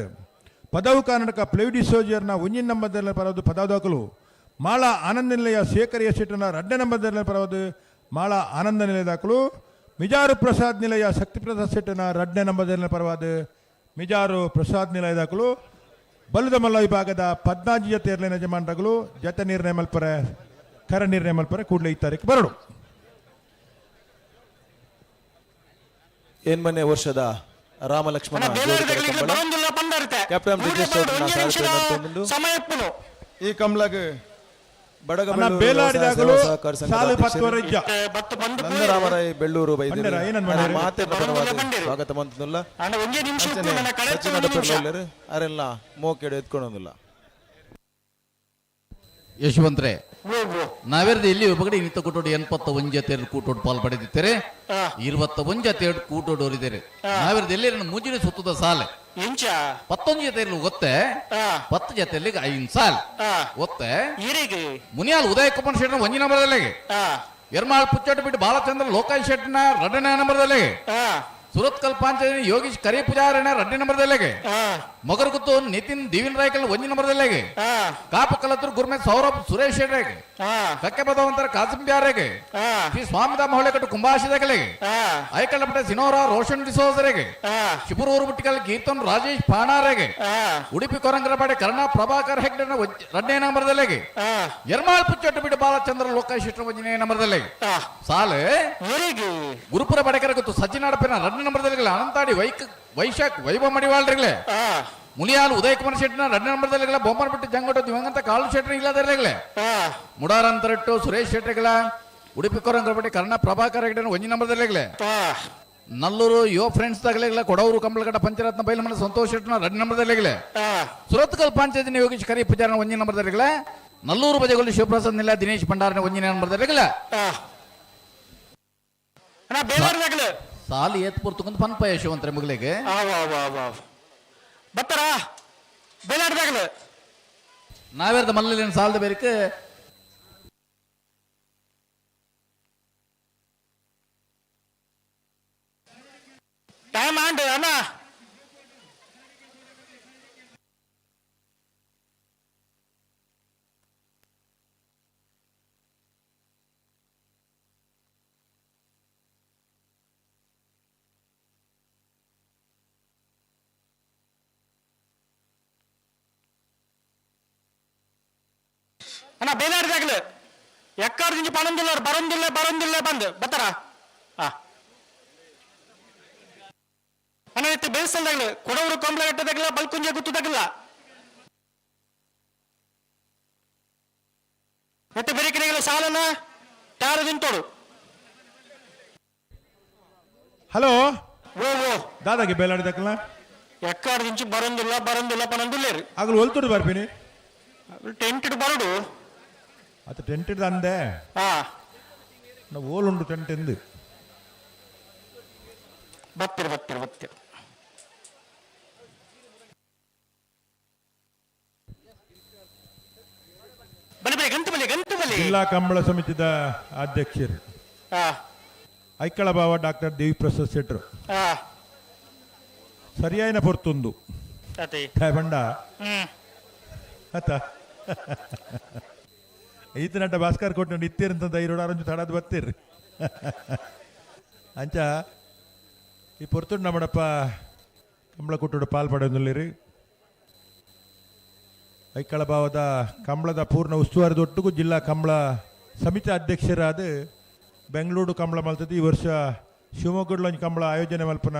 B: ಪದವು ಕರ್ನಾಟಕ ಪ್ಲೇಡಿಸೋಜರ್ನ ಒಂಜಿನ ನಂಬರ್ದಲ್ಲಿ ಪರವಾದ ಪದವು ದಾಖಲು. ಮಾಳ ಆನಂದ ನಿಲಯ ಶೇಖರ್ ಶೆಟ್ಟನ ಎರಡನೇ ನಂಬರ್ದಲ್ಲಿ ಪರವಾದ ಮಾಳ ಆನಂದ ನಿಲಯ ದಾಖಲು. ಮಿಜಾರು ಪ್ರಸಾದ್ ನಿಲಯ ಶಕ್ತಿ ಪ್ರಸಾದ್ ಶೆಟ್ಟನ ಎರಡನೇ ನಂಬರ್ದಲ್ಲಿ ಪರವಾದ ಮಿಜಾರು ಪ್ರಸಾದ್ ನಿಲಯ ದಾಖಲು. ಬಲ್ಲದ ಮಲ್ಲ ವಿಭಾಗದ 14 ಜತೆ ಇರಲಿನ ಯಜಮಾನರುಗಳು ಜತೆ ನಿರ್ಣಯ ಮಲ್ಪರೆ ಕರ ನಿರ್ಣಯ ಮಲ್ಪರೆ ಕೂಡಲೇ ಈ ತಾರೀಕು ಬರಡು.
P: ಏನ್ಮನೆ ವರ್ಷದ ರಾಮಲಕ್ಷ್ಮಣ ಕ್ಯಾಪ್ಟನ್ ಬ್ರಿಜೇಶ್
C: ಈ ಕಂಬಳಗ್
P: ಬಡಗ ನಂದರಾಮರಾಯ್ ಬೆಳ್ಳೂರು ಮಾತೆ ಸ್ವಾಗತ ಮಂತುಲ್ಲ ಅರೆಲ್ಲ ಮೋಕೆಡು ಎತ್ಕೊಂಡೊಂದಿಲ್ಲ.
D: ಯಶವಂತ್ರೆ ನಾವೇರ್ದು ಇಲ್ಲಿ ಒಬ್ಬಗಡೆ ಇನ್ನಿತ ಕೂಟೋಡು 81 ಜತೆಯಲ್ಲಿ ಕೂಟೋಡು ಪಾಲ್ ಪಡೆದಿದ್ದಾರೆ. 21 ಜತೆಯಡು ಕೂಟೋಡು ಅವರಿದ್ದಾರೆ. ನಾವೇರ್ದು ಎಲ್ಲಿ ಮುಂಜಿನ ಸುತ್ತದ ಸಾಲೆ 19 ಜತೆಯಲ್ಲಿ ಗೊತ್ತೆ 10 ಜತೆಯಲ್ಲಿ 5 ಸಾಲೆ ಒತ್ತೆ. ಮುನಿಯಾಲ್ ಉದಯ ಕುಮಾರ್ ಶೆಟ್ಟನ ಒಂಜಿನ ನಂಬರ್ದಲ್ಲಿ, ಎರ್ಮಾಳ್ ಪುಚ್ಚಟ್ಟು ಬಿಟ್ಟು ಬಾಲಚಂದ್ರ ಲೋಕಾಯ್ ಶೆಟ್ಟನ ಎರಡನೇ ನಂಬರ್ದಲ್ಲಿ, ಸುರತ್ಕಲ್ ಪಾಂಚಜನಿ ಯೋಗೀಶ್ ಕರಿ ಪೂಜಾರಣ ಎರಡನೇ ನಂಬರ್ದಲ್ಲಿಗೆ, ಮೊಗರಗುತ್ತು ನಿತಿನ್ ದಿವಿನ್ ರಾಯ್ಕಲ್ ಒಂಜಿ ನಂಬರ್ದಲ್ಲಿಗೆ, ಕಾಪು ಕಲತೂರು ಗುರ್ಮೆ ಸೌರಭ್ ಸುರೇಶ್ ಶೆಟ್ಟರೆಗೆ, ಕಕ್ಕೆ ಬದವಂತರ ಕಾಸಿಂ ಬ್ಯಾರೆಗೆ, ಶ್ರೀ ಸ್ವಾಮಿಧಾಮ ಹೊಳೆಕಟ್ಟು ಕುಂಭಾಶಿದಗಲಿಗೆ, ಐಕಳ್ಳಪಟ್ಟೆ ಸಿನೋರ ರೋಷನ್ ಡಿಸೋಜರೆಗೆ, ಶಿಬರೂರು ಬುಟ್ಟಿಕಲ್ ಕೀರ್ತನ್ ರಾಜೇಶ್ ಪಾಣಾರೆಗೆ, ಉಡುಪಿ ಕೊರಂಗರಪಾಡೆ ಕರ್ಣ ಪ್ರಭಾಕರ್ ಹೆಗ್ಡೆ ಎರಡನೇ ನಂಬರ್ದಲ್ಲಿಗೆ, ಎರ್ಮಾಳ್ ಪುಚ್ಚಟ್ಟು ಬಿಟ್ಟು ಬಾಲಚಂದ್ರ ಲೋಕಾಶಿಷ್ಟ್ರ ಒಂಜನೇ ನಂಬರ್ದಲ್ಲಿಗೆ, ಸಾಲೆ ಗುರುಪುರ ಬಡಕರ ಗೊತ್ತು ಸಜ್ಜಿನಾಡಪ್ಪಿನ ಎರಡನೇ ನಂಬರ್ದಲ್ಲಿ ಅನಂತಾಡಿ ವೈಶಾಖ್ ವೈಭವ ಮಡಿವಾಳ್ರಿಗಳೇ, ಮುನಿಯಾಲ್ ಉದಯ್ ಕುಮಾರ್ ಶೆಟ್ಟಿನ ಎರಡನೇ ನಂಬರ್ದಲ್ಲಿಗಳ ಬೊಮ್ಮನಬಿಟ್ಟು ಜಂಗೋಟ ದಿವಂಗತ ಕಾಳು ಶೆಟ್ಟರ್ ಇಲ್ಲದರ್ಲಿಗಳೇ, ಮುಡಾರಂತರಟ್ಟು ಸುರೇಶ್ ಶೆಟ್ಟರ್ಗಳ, ಉಡುಪಿ ಕೊರಂಗರಪಟ್ಟಿ ಕರ್ಣ ಪ್ರಭಾಕರ್ ಹೆಗ್ಡೆ ಒಂಜಿ ನಂಬರ್ದಲ್ಲಿಗಳೇ, ನಲ್ಲೂರು ಯುವ ಫ್ರೆಂಡ್ಸ್ ತಗಲಿಗಳ ಕೊಡವರು ಕಂಬಳಗಡ ಪಂಚರತ್ನ ಬೈಲಮನೆ ಸಂತೋಷ್ ಶೆಟ್ಟನ ಎರಡನೇ ನಂಬರ್ದಲ್ಲಿಗಳೇ, ಸುರತ್ಕಲ್ ಪಂಚಾಯತ್ ಯೋಗೀಶ್ ಕರಿ ಪೂಜಾರನ ಒಂಜಿ ನಂಬರ್ದಲ್ಲಿಗಳೇ, ನಲ್ಲೂರು ಬಜೆಗೊಳ್ಳಿ ಶಿವಪ್ರಸಾದ್ ನಿಲ್ಲ ದಿನೇಶ್ ಭಂಡಾರನ ಒಂಜಿನ ನಂಬರ್ದಲ್ಲಿಗಳೇ. ಸಾಲು ಏತ್ ಪುರ್ತುಕಂತ ಪನ್ಪ ಯಶವಂತರ ಮಗಳಿಗೆ
J: ಬತ್ತರ ಬೇಲಾಡ್ದಾಗಲು
D: ನಾವೇರ್ದ ಮಲ್ಲಲೇನು ಸಾಲದ ಬೇರಕ್ಕೆ
J: ಟೈಮ್ ಆಂಡ್ ಅಣ್ಣ. ಅಣ್ಣ ಬೇಲಾಡ್ದಾಗಲು ಎಕ್ಕಾರ ದಿಂಚಿ ಪನೊಂದುಲ್ಲ ಬರೊಂದಿಲ್ಲ ಬರೊಂದಿಲ್ಲ ಬಂದು ಬತ್ತಾರ. ಅಣ್ಣ ಇತ್ತು ಬೇಯಿಸಲ್ದಾಗಲು ಕೊಡವರು ಕಂಬಳ ಕಟ್ಟದಾಗಲ್ಲ ಬಲ್ಕುಂಜೆ ಗುತ್ತದಾಗಲ್ಲ ಮತ್ತೆ ಬೇರೆ ಕಡೆಗೆಲ್ಲ ಸಾಲನ ಟಾರು ತಿಂತೋಡು.
B: ಹಲೋ
J: ಓ ಓ
B: ದಾದಾಗೆ ಬೇಲಾಡಿದಕ್ಕಲ್ಲ
J: ಎಕ್ಕಾರ ದಿಂಚಿ ಬರೊಂದಿಲ್ಲ ಬರೊಂದಿಲ್ಲ ಪನೊಂದಿಲ್ಲ
B: ಆಗಲು ಒಲ್ತುಡು ಬರ್ಪಿನಿ
J: ಟೆಂಟ್ ಬರಡು
B: ಅದು ಟೆಂಟ್ ಅಂದೆ ನಾವು ಓಲುಂಡು ಟೆಂಟ್ ಎಂದು
J: ಬತ್ತಿರ ಬತ್ತಿರ ಬತ್ತಿರ ಬಲಿ ಬಲಿ ಗಂಟು ಬಲಿ ಗಂಟು ಬಲಿ.
B: ಜಿಲ್ಲಾ ಕಂಬಳ ಸಮಿತಿದ ಅಧ್ಯಕ್ಷರು ಐಕಳ ಬಾವ ಡಾಕ್ಟರ್ ದೇವಿಪ್ರಸಾದ್ ಶೆಟ್ರು ಸರಿಯಾಯಿನ ಪೊರ್ತುಂದು ಬಂಡ ಅತ ಈತನಟ ಭಾಸ್ಕರ್ ಕೊಟ್ಟು ಇತ್ತೀರಂತ ಐರೋಡು ಅರಂಜು ತಡದು ಬತ್ತೀರಿ. ಅಂಚ ಈ ಪೊರ್ತುಂಡು ನಮ್ಮಡಪ್ಪ ಕಂಬಳ ಕುಟ್ಟುಡು ಪಾಲ್ ಪಡೆಯೊಂದುಲ್ಲೇರಿ. ಐಕಳ ಭಾವದ ಕಂಬಳದ ಪೂರ್ಣ ಉಸ್ತುವಾರಿ ದೊಟ್ಟುಗು ಜಿಲ್ಲಾ ಕಂಬಳ ಸಮಿತಿ ಅಧ್ಯಕ್ಷರಾದ ಬೆಂಗಳೂರು ಕಂಬಳ ಮಲ್ತದ್ದು. ಈ ವರ್ಷ ಶಿವಮೊಗ್ಗಡ್ಲೊಂಜಿ ಕಂಬಳ ಆಯೋಜನೆ ಮಲ್ಪನ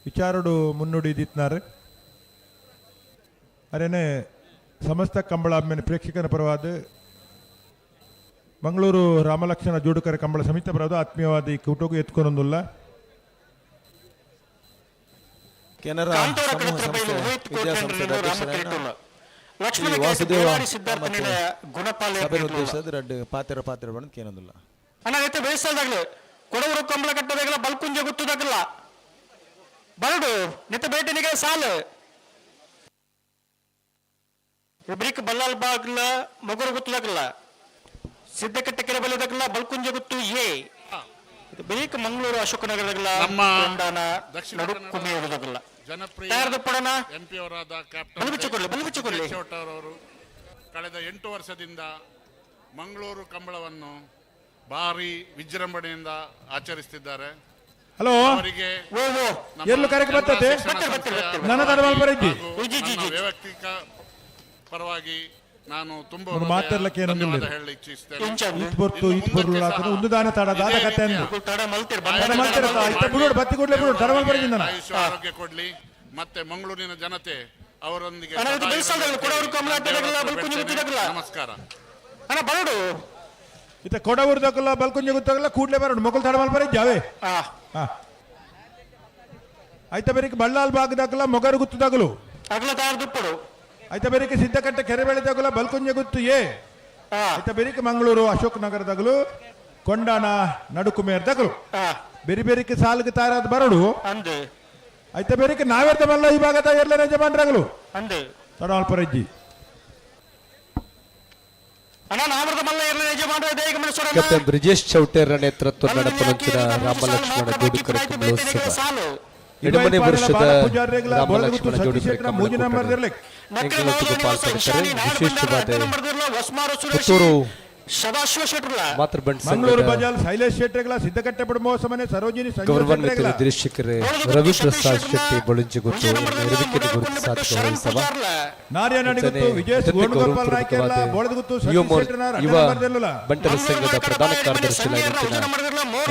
B: ವಿಚಾರಡು ಮುನ್ನುಡಿ ದಿತ್ನಾರು. ಅರೇನೆ ಸಮಸ್ತ ಕಂಬಳ ಅಭಿಮಾನಿ ಪ್ರೇಕ್ಷಕರ ಪರವಾದ ಮಂಗಳೂರು ರಾಮಲಕ್ಷ್ಮಣ ಜೋಡುಕರ ಕಂಬಳ ಸಮಿತಿ ಪರವಾದ ಆತ್ಮೀಯವಾದ ಈ ಕೂಟಕ್ಕೂ ಎತ್ಕೊಂಡೊಂದುಲ್ಲ.
P: ಕೆನರಾ ಸಮೂಹ ಸಂಸ್ಥೆ ವಿದ್ಯಾಸಂಸ್ಥೆದ ಅಧ್ಯಕ್ಷರಾದ ಶ್ರೀ ವಾಸುದೇವ ಸಭೆ ಉದ್ದೇಶದ ರಡ್ಡು ಪಾತ್ರ ಪಾತ್ರ ಬಂದು ಕೇನೊಂದಿಲ್ಲ.
A: ಅಣ್ಣ ಬೇಯಿಸಲ್ದಾಗ್ಲಿ ಕೊಡವರು ಕಂಬಳ ಕಟ್ಟದಾಗಲ ಬಲ್ಕುಂಜೆ ಗುತ್ತದಾಗಲ್ಲ ಬರಡು ನಿತ್ತ ಬೇಟೆನಿಗೆ ಸಾಲು ಇಬ್ರಿಕ್ ಬಲ್ಲಾಲ್ ಬಾಗ್ಲ ಮೊಗರು ಗುತ್ತದಾಗಲ್ಲ ಸಿದ್ದಕಟ್ಟೆ ಕೆರೆ ಬಲಿದಾಗಲ್ಲ ಬಲ್ಕುಂಜೆ ಗುತ್ತು ಎ ಬೇಕ ಮಂಗಳೂರು ಅಶೋಕನಗರದಾಗಲ್ಲ ಕೊಂಡಾನ ನಡುಕುಮಿಯದಾಗಲ್ಲ
R: ಜನಪ್ರಿಯ
A: ತಯಾರದಪ್ಪಡನ
R: ಎಂಪಿ ಅವರಾದ ಕ್ಯಾಪ್ಟನ್
A: ಬಲಬಿಚ್ಚಿಕೊಳ್ಳಿ, ಬಲಬಿಚ್ಚಿಕೊಳ್ಳಿ.
R: ಶೆಟ್ಟರ್ ಅವರು ಕಳೆದ 8 ವರ್ಷದಿಂದ ಮಂಗಳೂರು ಕಂಬಳವನ್ನು ಭಾರಿ ವಿಜೃಂಭಣೆಯಿಂದ ಆಚರಿಸುತ್ತಿದ್ದಾರೆ.
B: ಹಲೋ.
R: ಅವರಿಗೆ ನಮ್ಮ
B: ಎಲ್ಲೂ ಕಾರ್ಯಕ್ರಮ ಬರ್ತದೆ?
R: ಶಿಕ್ಷಣ ಸಂಸ್ಥೆಯ
B: ನನ್ನ ತಡ ಮಲ್ಪರ ಇಜ್ಜಿ.
R: ಹಾಗೂ ನನ್ನ ವೈಯಕ್ತಿಕ ಪರವಾಗಿ ನಾನು ತುಂಬ
B: ಒಂದು ಮಾತಾಡ್ಲಿಕ್ಕೆ ಏನೊಂದಿಲ್ಲ.
R: ಧನ್ಯವಾದ ಹೇಳಲಿಕ್ಕೆ ಇಚ್ಛಿಸ್ತೇನೆ.
B: ಈತ್ ಪೊರ್ತು ಈತ್ ಪೊರ್ಲು ಆತನ ಒಂದು ದಾನ ತಡ ದಾದ ಕತೆ ಅಂದು.
A: ತಡ ಮಲ್ತಿರ್
B: ತಡ ಮಲ್ತಿರ ತಾ, ಇತ್ತ ಬಿಡೋಡು, ಬತ್ತಿ ಕೂಡ್ಲೆ ಬಿಡೋಡು, ತಡ ಮಲ್ಪರ ಇಜ್ಜಿ ನನ್ನ.
R: ಆಯುಷ್ಯ ಆರೋಗ್ಯ ಕೊಡ್ಲಿ ಮತ್ತೆ ಮಂಗಳೂರಿನ ಜನತೆ ಅವರೊಂದಿಗೆ
A: ಅಣ್ಣ, ಇದು
R: ಸದಾ
A: ಬೆಳ್ಸಲ್ದಾಗಲ್ಲ, ಕೊಡವರು ಕಮಲ ಅಡ್ಡದಾಗಲ್ಲ, ಬಲ್ಕುಂಜೆ ಗುತ್ತದಾಗಲ್ಲ.
R: ನಮಸ್ಕಾರ.
A: ಅಣ್ಣ ಬರಡು
B: ಇತ್ತ ಕೊಡವೂರು ದಕ್ಕಲ್ಲ ಬಲ್ಕುಂಜೆ ಗುತ್ತಾಗಲ್ಲ ಕೂಡ್ಲೆ ಬರೋಡು ಮೊಗಲ್ ತಡ ಮಲ್ಪರ ಇಜ್ಜಿ ಅವೇ. ಆಯ್ತ ಬೇರೆ ಬಳ್ಳಾಲ್ ಬಾಗದಾಗಲ್ಲ ಮೊಗರು ಗುತ್ತದಾಗಲು.
A: ಅಗಲ ತಯಾರು ದುಪ್ಪಡು.
B: ಆಯ್ತ ಬೇರೆ ಸಿದ್ದಕಟ್ಟೆ ಕೆರೆಬೆಳೆ ತಗಲ ಬಲ್ಕುಂಜೆ ಗುತ್ತು ಎ. ಆಯ್ತ ಬೇರೆ ಮಂಗಳೂರು ಅಶೋಕ್ ನಗರದಾಗಲು ಕೊಂಡಾನ ನಡುಕುಮೇರ್ ದಗಲು. ಬೇರೆ ಬೇರೆ ಸಾಲಿಗೆ ತಾರಾದ ಬರಡು.
A: ಅಂದು.
B: ಆಯ್ತ ಬೇರೆ ನಾವೇರ್ತ ಮಲ್ಲ ಈ ಭಾಗದ ಎರ್ಲ ಯಜಮಾನ್ರಾಗಲು.
A: ಅಂದು.
B: ತಡ ಅಲ್ಪ ಇಜ್ಜಿ.
A: ಅಣ್ಣ ನಾಮರದ ಮಲ್ಲ ಎರ್ಲ ಯಜಮಾನ್ರ ದೇಗ ಮನಸ್ಸೋಡ.
G: ಕ್ಯಾಪ್ಟನ್ ಬ್ರಿಜೇಶ್ ಚೌಟೇರ ನೇತೃತ್ವ ನಡಪನಂಚಿನ ರಾಮಲಕ್ಷ್ಮಣ ಜೋಡುಕರ ಕಂಬಳೋತ್ಸವ ಎಡಮನೆ ವರ್ಷದ ರಾಮಲಕ್ಷ್ಮಣ ಜೋಡುಕರ ಕಂಬಳ ಎಂಕಲೊಟ್ಟಿಗೆ ಪಾಲ್ಪಡಿತಾರೆ. ವಿಶೇಷವಾದ ಪುತ್ತೂರು
A: ಸದಾಶಿವ ಶೆಟ್ಟರ್ಲ
G: ಮಾತೃಬಂಡ್
B: ಮಂಗಳೂರು
G: ಸಂಘದ
B: ಬಜಾಲ್ ಶೈಲೇಶ್ ಶೆಟ್ಟರ್ಗಳ ಸಿದ್ದಕಟ್ಟೆ ಪಡಮೋಸಮನೆ ಸರೋಜಿನಿ ಸಂಜೀವ್
G: ಗೌರವಾನ್ವಿತ
B: ಶೆಟ್ಟರ್ಗಳ.
G: ನಿರ್ದೇಶಕರೇ ರವಿ ಪ್ರಸಾದ್ ಶೆಟ್ಟಿ ಬಳುಂಜಿಗುತ್ತು ಇರುವಿಕೆಯನ್ನು ಗುರುತಿಸಿ ಗೌರವಿಸುವ
B: ನಾರ್ಯನಾಡಿಗುತ್ತು ವಿಜಯ್ ಗೋಣಗೋಪಾಲ್ ನಾಯ್ಕೆರ್ಲ ಬೋಳದಗುತ್ತು ಸತೀಶ್ ಶೆಟ್ಟರ್ನ
G: ಯುವ
B: ರಡ್ಡ ನಂಬರ್ದೆಲ್ಲುಲ.
G: ಬಂಟರ ಸಂಘದ ಪ್ರಧಾನ ಕಾರ್ಯದರ್ಶಿ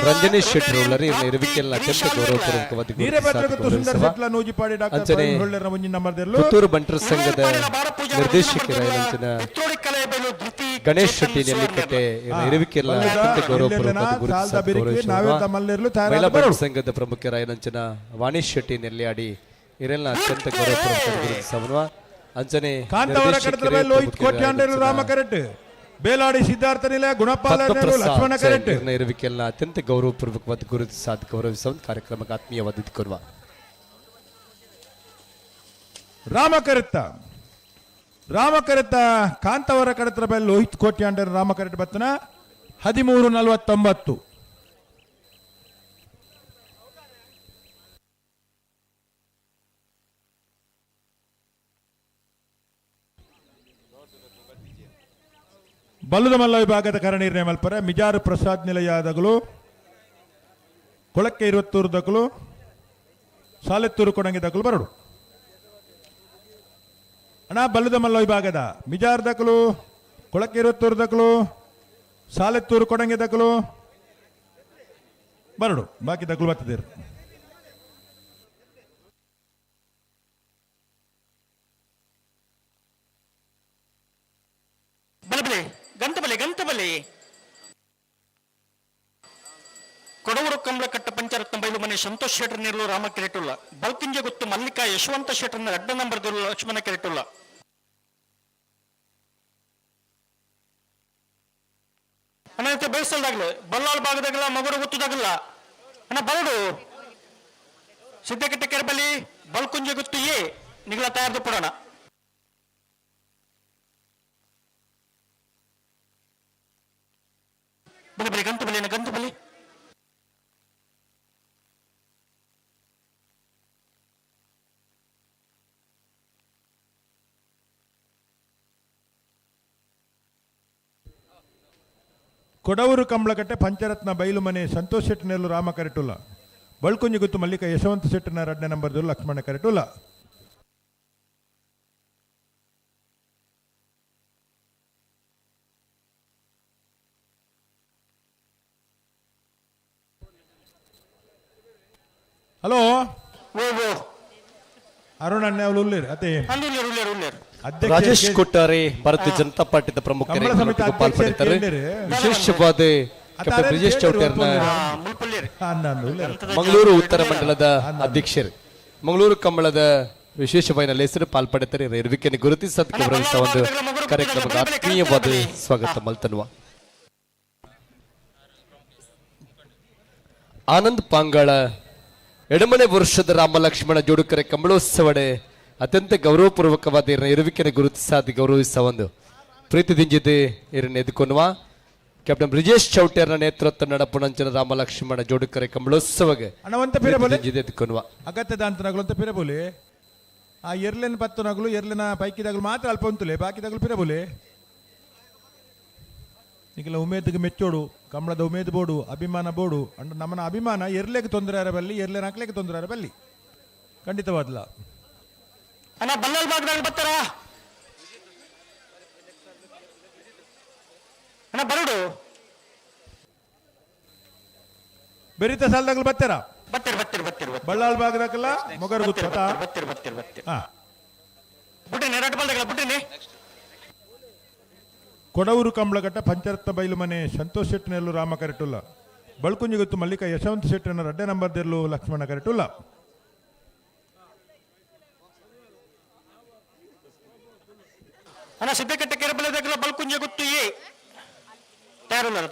G: ರಂಜನಿ ಶೆಟ್ಟರ್ ಉಳ್ಳರಿ ಇವರ ಇರುವಿಕೆಯನ್ನು ಅತ್ಯಂತ ಗೌರವಪೂರ್ವಕವಾಗಿ ಗುರುತಿಸಿ
B: ನೀರೇಭದ್ರಗುತ್ತು ಸುಂದರ್
G: ಗೌರವಿಸುವ
B: ಶೆಟ್ಲ ನೂಜಿಪಾಡಿ ಡಾಕ್ಟರ್
G: ಅಂಚನೆ
B: ಪ್ರವೀಣ್ ಹೊಳ್ಳೆರ್ನ ಮುಂಜಿನ ನಂಬರ್ದೆಲ್ಲು.
G: ಪುತ್ತೂರು ಬಂಟರ ಸಂಘದ ನಿರ್ದೇಶಕರಾದ ಗಣೇಶ್ ಶೆಟ್ಟಿ ನೆಲ್ಲಿಕಟ್ಟೆ ಇವರ ಇರುವಿಕೆಯನ್ನು ಅತ್ಯಂತ ಗೌರವಪೂರ್ವಕವಾಗಿ ಗುರುತಿಸಿ ಗೌರವಿಸುವ ಮಹಿಳಾ ಬಂಟರ ಸಂಘದ ಪ್ರಮುಖರಾಯನಂಚನ ವಾಣೀಶ್ ಶೆಟ್ಟಿ ನೆಲ್ಯಾಡಿ ಇವರೆಲ್ಲ ಅತ್ಯಂತ ಗೌರವಪೂರ್ವಕವಾಗಿ ಗುರುತಿಸುವ ಅಂಚನೆ
B: ಕಾಂತಾವರ ಕಡತದ ಮೇಲೆ ಲೋಹಿತ್ ಕೋಟ್ಯಾಂಡರು ರಾಮ ಕರೆಟ್ ಬೇಲಾಡಿ ಸಿದ್ಧಾರ್ಥ ನಿಲಯ ಗುಣಪಾಲ ಲಕ್ಷ್ಮಣ ಕರೆಟ್
G: ಇರುವಿಕೆಲ್ಲ ಅತ್ಯಂತ ಗೌರವಪೂರ್ವಕವಾದ ಗುರುತಿಸಾದ ಗೌರವಿಸುವ ಕಾರ್ಯಕ್ರಮಕ್ಕೆ ಆತ್ಮೀಯವಾದ ಕೊರುವ
B: ರಾಮ ಕರೆತ್ತ ರಾಮ ಕರೆತ್ತ ಕಾಂತಾವರ ಕಡತರ ಮೇಲೆ ಲೋಹಿತ್ ಕೋಟ್ಯಾಂಡರು ರಾಮ ಕರೆಟ್ ಬತ್ತನ 13:49. ಬಲ್ಲದಮಲ್ಲ ವಿಭಾಗದ ಕರನೀರ್ನೆ ಮಲ್ಪರ ಮಿಜಾರು ಪ್ರಸಾದ್ ನಿಲಯದಗಳು ಕೊಳಕ್ಕೆ ಇರುವತ್ತೂರು ದಕಲು ಸಾಲೆತ್ತೂರು ಕೊಡಂಗಿ ದಕಲು ಬರಡು. ಅಣ್ಣ ಬಲ್ಲದಮಲ್ಲ ವಿಭಾಗದ ಮಿಜಾರ್ ದಕಲು ಕೊಳಕ್ಕೆ ಇರುವತ್ತೂರು ದಕಲು ಸಾಲೆತ್ತೂರು ಕೊಡಂಗಿ ದಕಲು ಬರಡು. ಬಾಕಿ ದಕಲು ಬರ್ತದಿರು.
A: ಬಲಬಲಿ ಗಂತಬಲಿ ಗಂತಬಲಿ ಕೊಡವೂರು ಕಮಲಕಟ್ಟ ಪಂಚರತ್ನ ಬೈಲು ಮನೆ ಸಂತೋಷ್ ಶೆಟ್ಟರ್ ನೀರ್ಲು ರಾಮ ಕೆರೆಟುಲ್ಲ ಬಲ್ಕಿಂಜೆ ಗುತ್ತು ಮಲ್ಲಿಕಾ ಯಶವಂತ ಶೆಟ್ಟರ್ನ ಅಡ್ಡ ನಂಬರ್ ಲಕ್ಷ್ಮಣ ಕೆರೆಟುಲ್ಲ. ಅಣ್ಣ ಬೇಯಿಸಲ್ದಾಗ್ಲಿ ಬಲ್ಲಾಳ್ ಭಾಗದಾಗಲ್ಲ ಮಗುರು ಗುತ್ತದಾಗಲ್ಲ ಅಣ್ಣ ಬರಡು ಸಿದ್ದಕಟ್ಟೆ ಕೆರೆಬಲಿ ಬಲ್ಕುಂಜೆ ಗುತ್ತು ಎ ನಿಗಳ ತಯಾರ್ದು ಪಡೋಣ. ಬಲಿ ಬಲಿ ಗಂತು ಬಲಿ ಅಣ್ಣ ಗಂತು ಬಲಿ.
B: ಕೊಡವೂರು ಕಂಬಳಕಟ್ಟೆ ಪಂಚರತ್ನ ಬೈಲುಮನೆ ಸಂತೋಷ್ ಶೆಟ್ಟಿನಲ್ಲೂ ರಾಮ ಕರೆಟುಲ್ಲ. ಬಳ್ಕುಂಜಿ ಗುತ್ತು ಮಲ್ಲಿಕ ಯಶವಂತ ಶೆಟ್ಟಿನ 2ನೇ ನಂಬರ್ದಲ್ಲೂ ಲಕ್ಷ್ಮಣ ಕರೆಟುಲ್ಲ. ಹಲೋ ಅರುಣ್ ಅಣ್ಣ ಅವರು ಉಳ್ಳೇರು ಅದೇ
G: ರಾಜೇಶ್ ಕೊಟ್ಟಾರೆ ಭಾರತೀಯ ಜನತಾ ಪಾರ್ಟಿದ ಪ್ರಮುಖರು ಪಾಲ್ಪಡೆಯುತ್ತಾರೆ. ವಿಶೇಷವಾದ ಕ್ಯಾಪ್ಟನ್ ಬ್ರಿಜೇಶ್ ಚೌಟರ್ನ ಮಂಗಳೂರು ಉತ್ತರ ಮಂಡಲದ ಅಧ್ಯಕ್ಷರು ಮಂಗಳೂರು ಕಂಬಳದ ವಿಶೇಷವಾದ ಹೆಸರು ಪಾಲ್ಪಡೆಯುತ್ತಾರೆ. ಇರುವಿಕೆಯನ್ನು ಗುರುತಿಸೋದಕ್ಕೆ ಗೌರವಿಸುವ ಒಂದು ಕಾರ್ಯಕ್ರಮಕ್ಕೆ ಆತ್ಮೀಯವಾದ ಸ್ವಾಗತ ಮಲ್ತನ್ವ. ಆನಂದ್ ಪಾಂಗಾಳ ಎಡಮನೆ ವರ್ಷದ ರಾಮ ಲಕ್ಷ್ಮಣ ಜೋಡುಕರೆ ಕಂಬಳೋತ್ಸವಡೆ ಅತ್ಯಂತ ಗೌರವಪೂರ್ವಕವಾದ ಇರುವಿಕೆಯನ್ನು ಗುರುತಿಸಾದ ಗೌರವಿಸುವ ಒಂದು ಪ್ರೀತಿ ದಿಂಜಿದೆ ಇರನ್ನು ಎದುಕೊನುವ ಕ್ಯಾಪ್ಟನ್ ಬ್ರಿಜೇಶ್ ಚೌಟೆಯರ ನೇತೃತ್ವ ನಡಪುಣಂಚನ ರಾಮ ಲಕ್ಷ್ಮಣ ಜೋಡುಕರೆ ಕಂಬಳೋತ್ಸವಗೆ ಎದುಕೊನುವ
B: ಅಗತ್ಯದ ಅಂತನಗಳು ಅಂತ ಪಿರಬೋಲಿ. ಆ ಎರ್ಲಿನ ಪತ್ತನಗಳು ಎರ್ಲಿನ ಪೈಕಿದಾಗಲು ಮಾತ್ರ ಅಲ್ಪ ಉಂತುಲೆ ಬಾಕಿದಾಗಲು ಪಿರಬೋಲಿ. ಈಗೆಲ್ಲ ಉಮೇದಿಗೆ ಮೆಚ್ಚೋಡು ಕಂಬಳದ ಉಮೇದು ಬೋಡು ಅಭಿಮಾನ ಬೋಡು ಅಂಡ್ ನಮ್ಮನ ಅಭಿಮಾನ ಎರ್ಲೆಗೆ ತೊಂದರೆ ಅರಬಲ್ಲಿ ಎರ್ಲೆನ ಹಾಕ್ಲಿಕ್ಕೆ ತೊಂದರೆ ಅರಬಲ್ಲಿ ಖಂಡಿತವಾದ್ಲ.
J: ಅಣ್ಣ ಬಲ್ಲಾಲ್ ಬಾಗ್ದಾಗ ಬರ್ತಾರ ಅಣ್ಣ ಬರಡು
B: ಬೆರಿತ ಸಾಲದಾಗಲು ಬರ್ತಾರ
J: ಬರ್ತೀರಿ ಬರ್ತೀರಿ ಬರ್ತೀರಿ
B: ಬಳ್ಳಾಲ್ ಬಾಗ್ದಾಗಲ್ಲ ಮೊಗರು ಗೊತ್ತ
J: ಬರ್ತೀರಿ ಬರ್ತೀರಿ ಬರ್ತೀರಿ ಬಿಟ್ಟಿನಿ ಎರಡು ಬಲ್ದಾಗಲ್ಲ ಬಿಟ್ಟಿನಿ.
B: ಕೊಡವೂರು ಕಂಬಳಘಟ್ಟ ಪಂಚರತ್ನ ಬೈಲುಮನೆ ಸಂತೋಷ್ ಶೆಟ್ಟಿನಲ್ಲೂ ರಾಮ ಕರೆಟುಲ್ಲ. ಬಳ್ಕುಂಜಿ ಗೊತ್ತು ಮಲ್ಲಿಕ ಯಶವಂತ ಶೆಟ್ಟಿನ 2ನೇ ನಂಬರ್ದಲ್ಲೂ ಲಕ್ಷ್ಮಣ ಕರೆಟುಲ್ಲ.
J: ಅಣ್ಣ ಸಿದ್ದಕಟ್ಟೆ ಕೆರೆಬಲದಾಗಲ ಬಲ್ಕುಂಜಿ ಗೊತ್ತು ಏ ತಯಾರುಲ್ಲ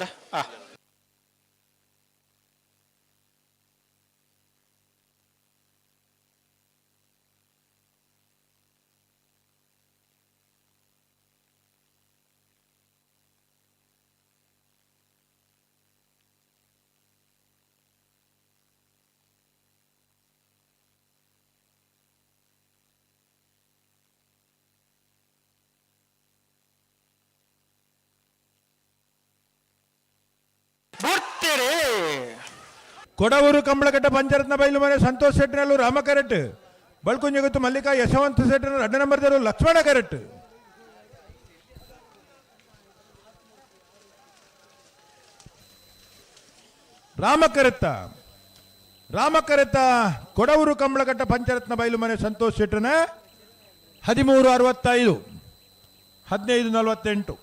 B: ಕೊಡವೂರು ಕಂಬಳಘಟ್ಟ ಪಂಚರತ್ನ ಬೈಲುಮನೆ ಸಂತೋಷ್ ಶೆಟ್ಟಿನಲ್ಲೂ ರಾಮ ಕರೆಟ್. ಬಳ್ಕುಂಜಿ ಗೊತ್ತು ಮಲ್ಲಿಕಾ ಯಶವಂತ ಶೆಟ್ಟಿನ 2ನೇ ನಂಬರ್ದಲ್ಲೂ ಲಕ್ಷ್ಮಣ ಕರೆಟ್. ರಾಮ ಕರೆತ್ತ ರಾಮ ಕರೆತ್ತ ಕೊಡವೂರು ಕಂಬಳಘಟ್ಟ ಪಂಚರತ್ನ ಬೈಲುಮನೆ ಸಂತೋಷ್ ಶೆಟ್ಟಿನ 13:65 15:48.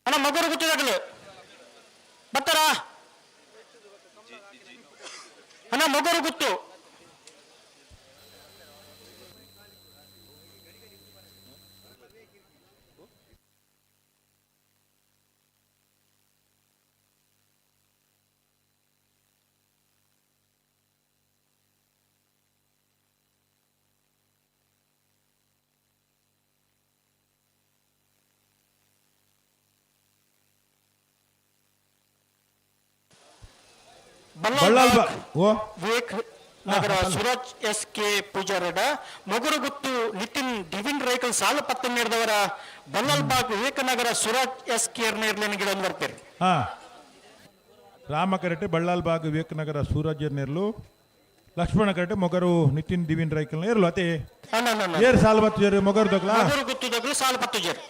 J: ಅಣ್ಣ ಮಗರು ಗೊತ್ತಿದಾಗಲು ಬರ್ತಾರ ಅಣ್ಣ ಮಗರು ಗೊತ್ತು. ವಿವೇಕ್ ನಗರ ಸುರಜ್ ಎಸ್ ಕೆ ಪೂಜಾರಡ ಮೊಗರುಗುತ್ತು ನಿತಿನ್ ದಿವಿನ್ ರೈಕಲ್ ಸಾಲು ಪತ್ತ ನೀಡಿದವರ ಬಲ್ಲಾಲ್ ಬಾಗ್ ವಿವೇಕನಗರ ಸುರಜ್ ಎಸ್ ಕೆ ನೇರ್ಲೇನ ಗಿಡ ಬರ್ತೀರಿ.
B: ರಾಮ ಕರೆಟೆ ಬಳ್ಳಾಲ್ ಬಾಗ್ ವಿವೇಕನಗರ ಸೂರಜ್ ನೇರ್ಲು ಲಕ್ಷ್ಮಣ ಕರೆಟೆ ಮೊಗರು ನಿತಿನ್ ದಿವಿನ್ ರೈಕಲ್ ನೇರ್ಲು ಅತೆ ಏರ್ ಸಾಲು ಪತ್ತು ಜೇರು ಮೊಗರು ದಗ್ಲಾ
J: ಮೊಗರುಗುತ್ತು ದಗ್ಲು ಸಾಲು ಪತ್ತು ಜೇರು.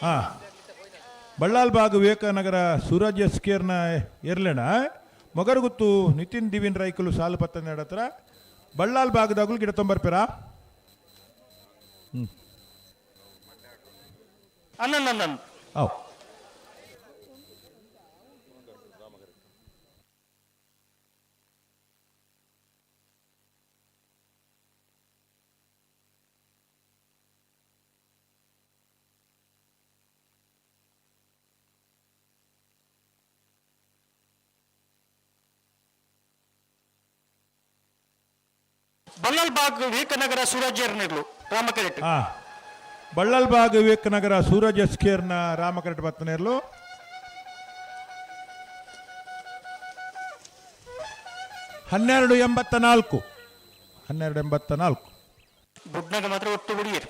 B: ಬಳ್ಳಾಲ್ ಬಾಗ್ ವಿವೇಕನಗರ ಸೂರಜ್ ಎಸ್ ಕೇರ್ನ ಎರ್ಲೆಣ ಮೊಗರುಗುತ್ತು ನಿತಿನ್ ದಿವಿನ್ ರೈಕಲು ಸಾಲು ಪತ್ತ ಹತ್ರ ಬಳ್ಳಾಲ್ ಬಾಗದಾಗಲು ಗಿಡ ತೊಂಬರ್ಪಿರ.
J: ಬಳ್ಳಾಲ್ಬಾಗ್ ವಿವೇಕನಗರ ಸೂರಜ್ ನಿರ್ಲು ರಾಮಕರೆಟ್.
B: ಬಳ್ಳಾಲ್ಬಾಗ್ ವಿವೇಕನಗರ ಸೂರಜ್ ಎಸ್ಕೇರ್ನ ರಾಮಕರೆಟ್ ಬತ್ತನೇರ್ಲು. 12:84 12:84.
J: ಬುಡ್ನಾಗ ಮಾತ್ರ ಒಟ್ಟು ಬುಡಿಯರು.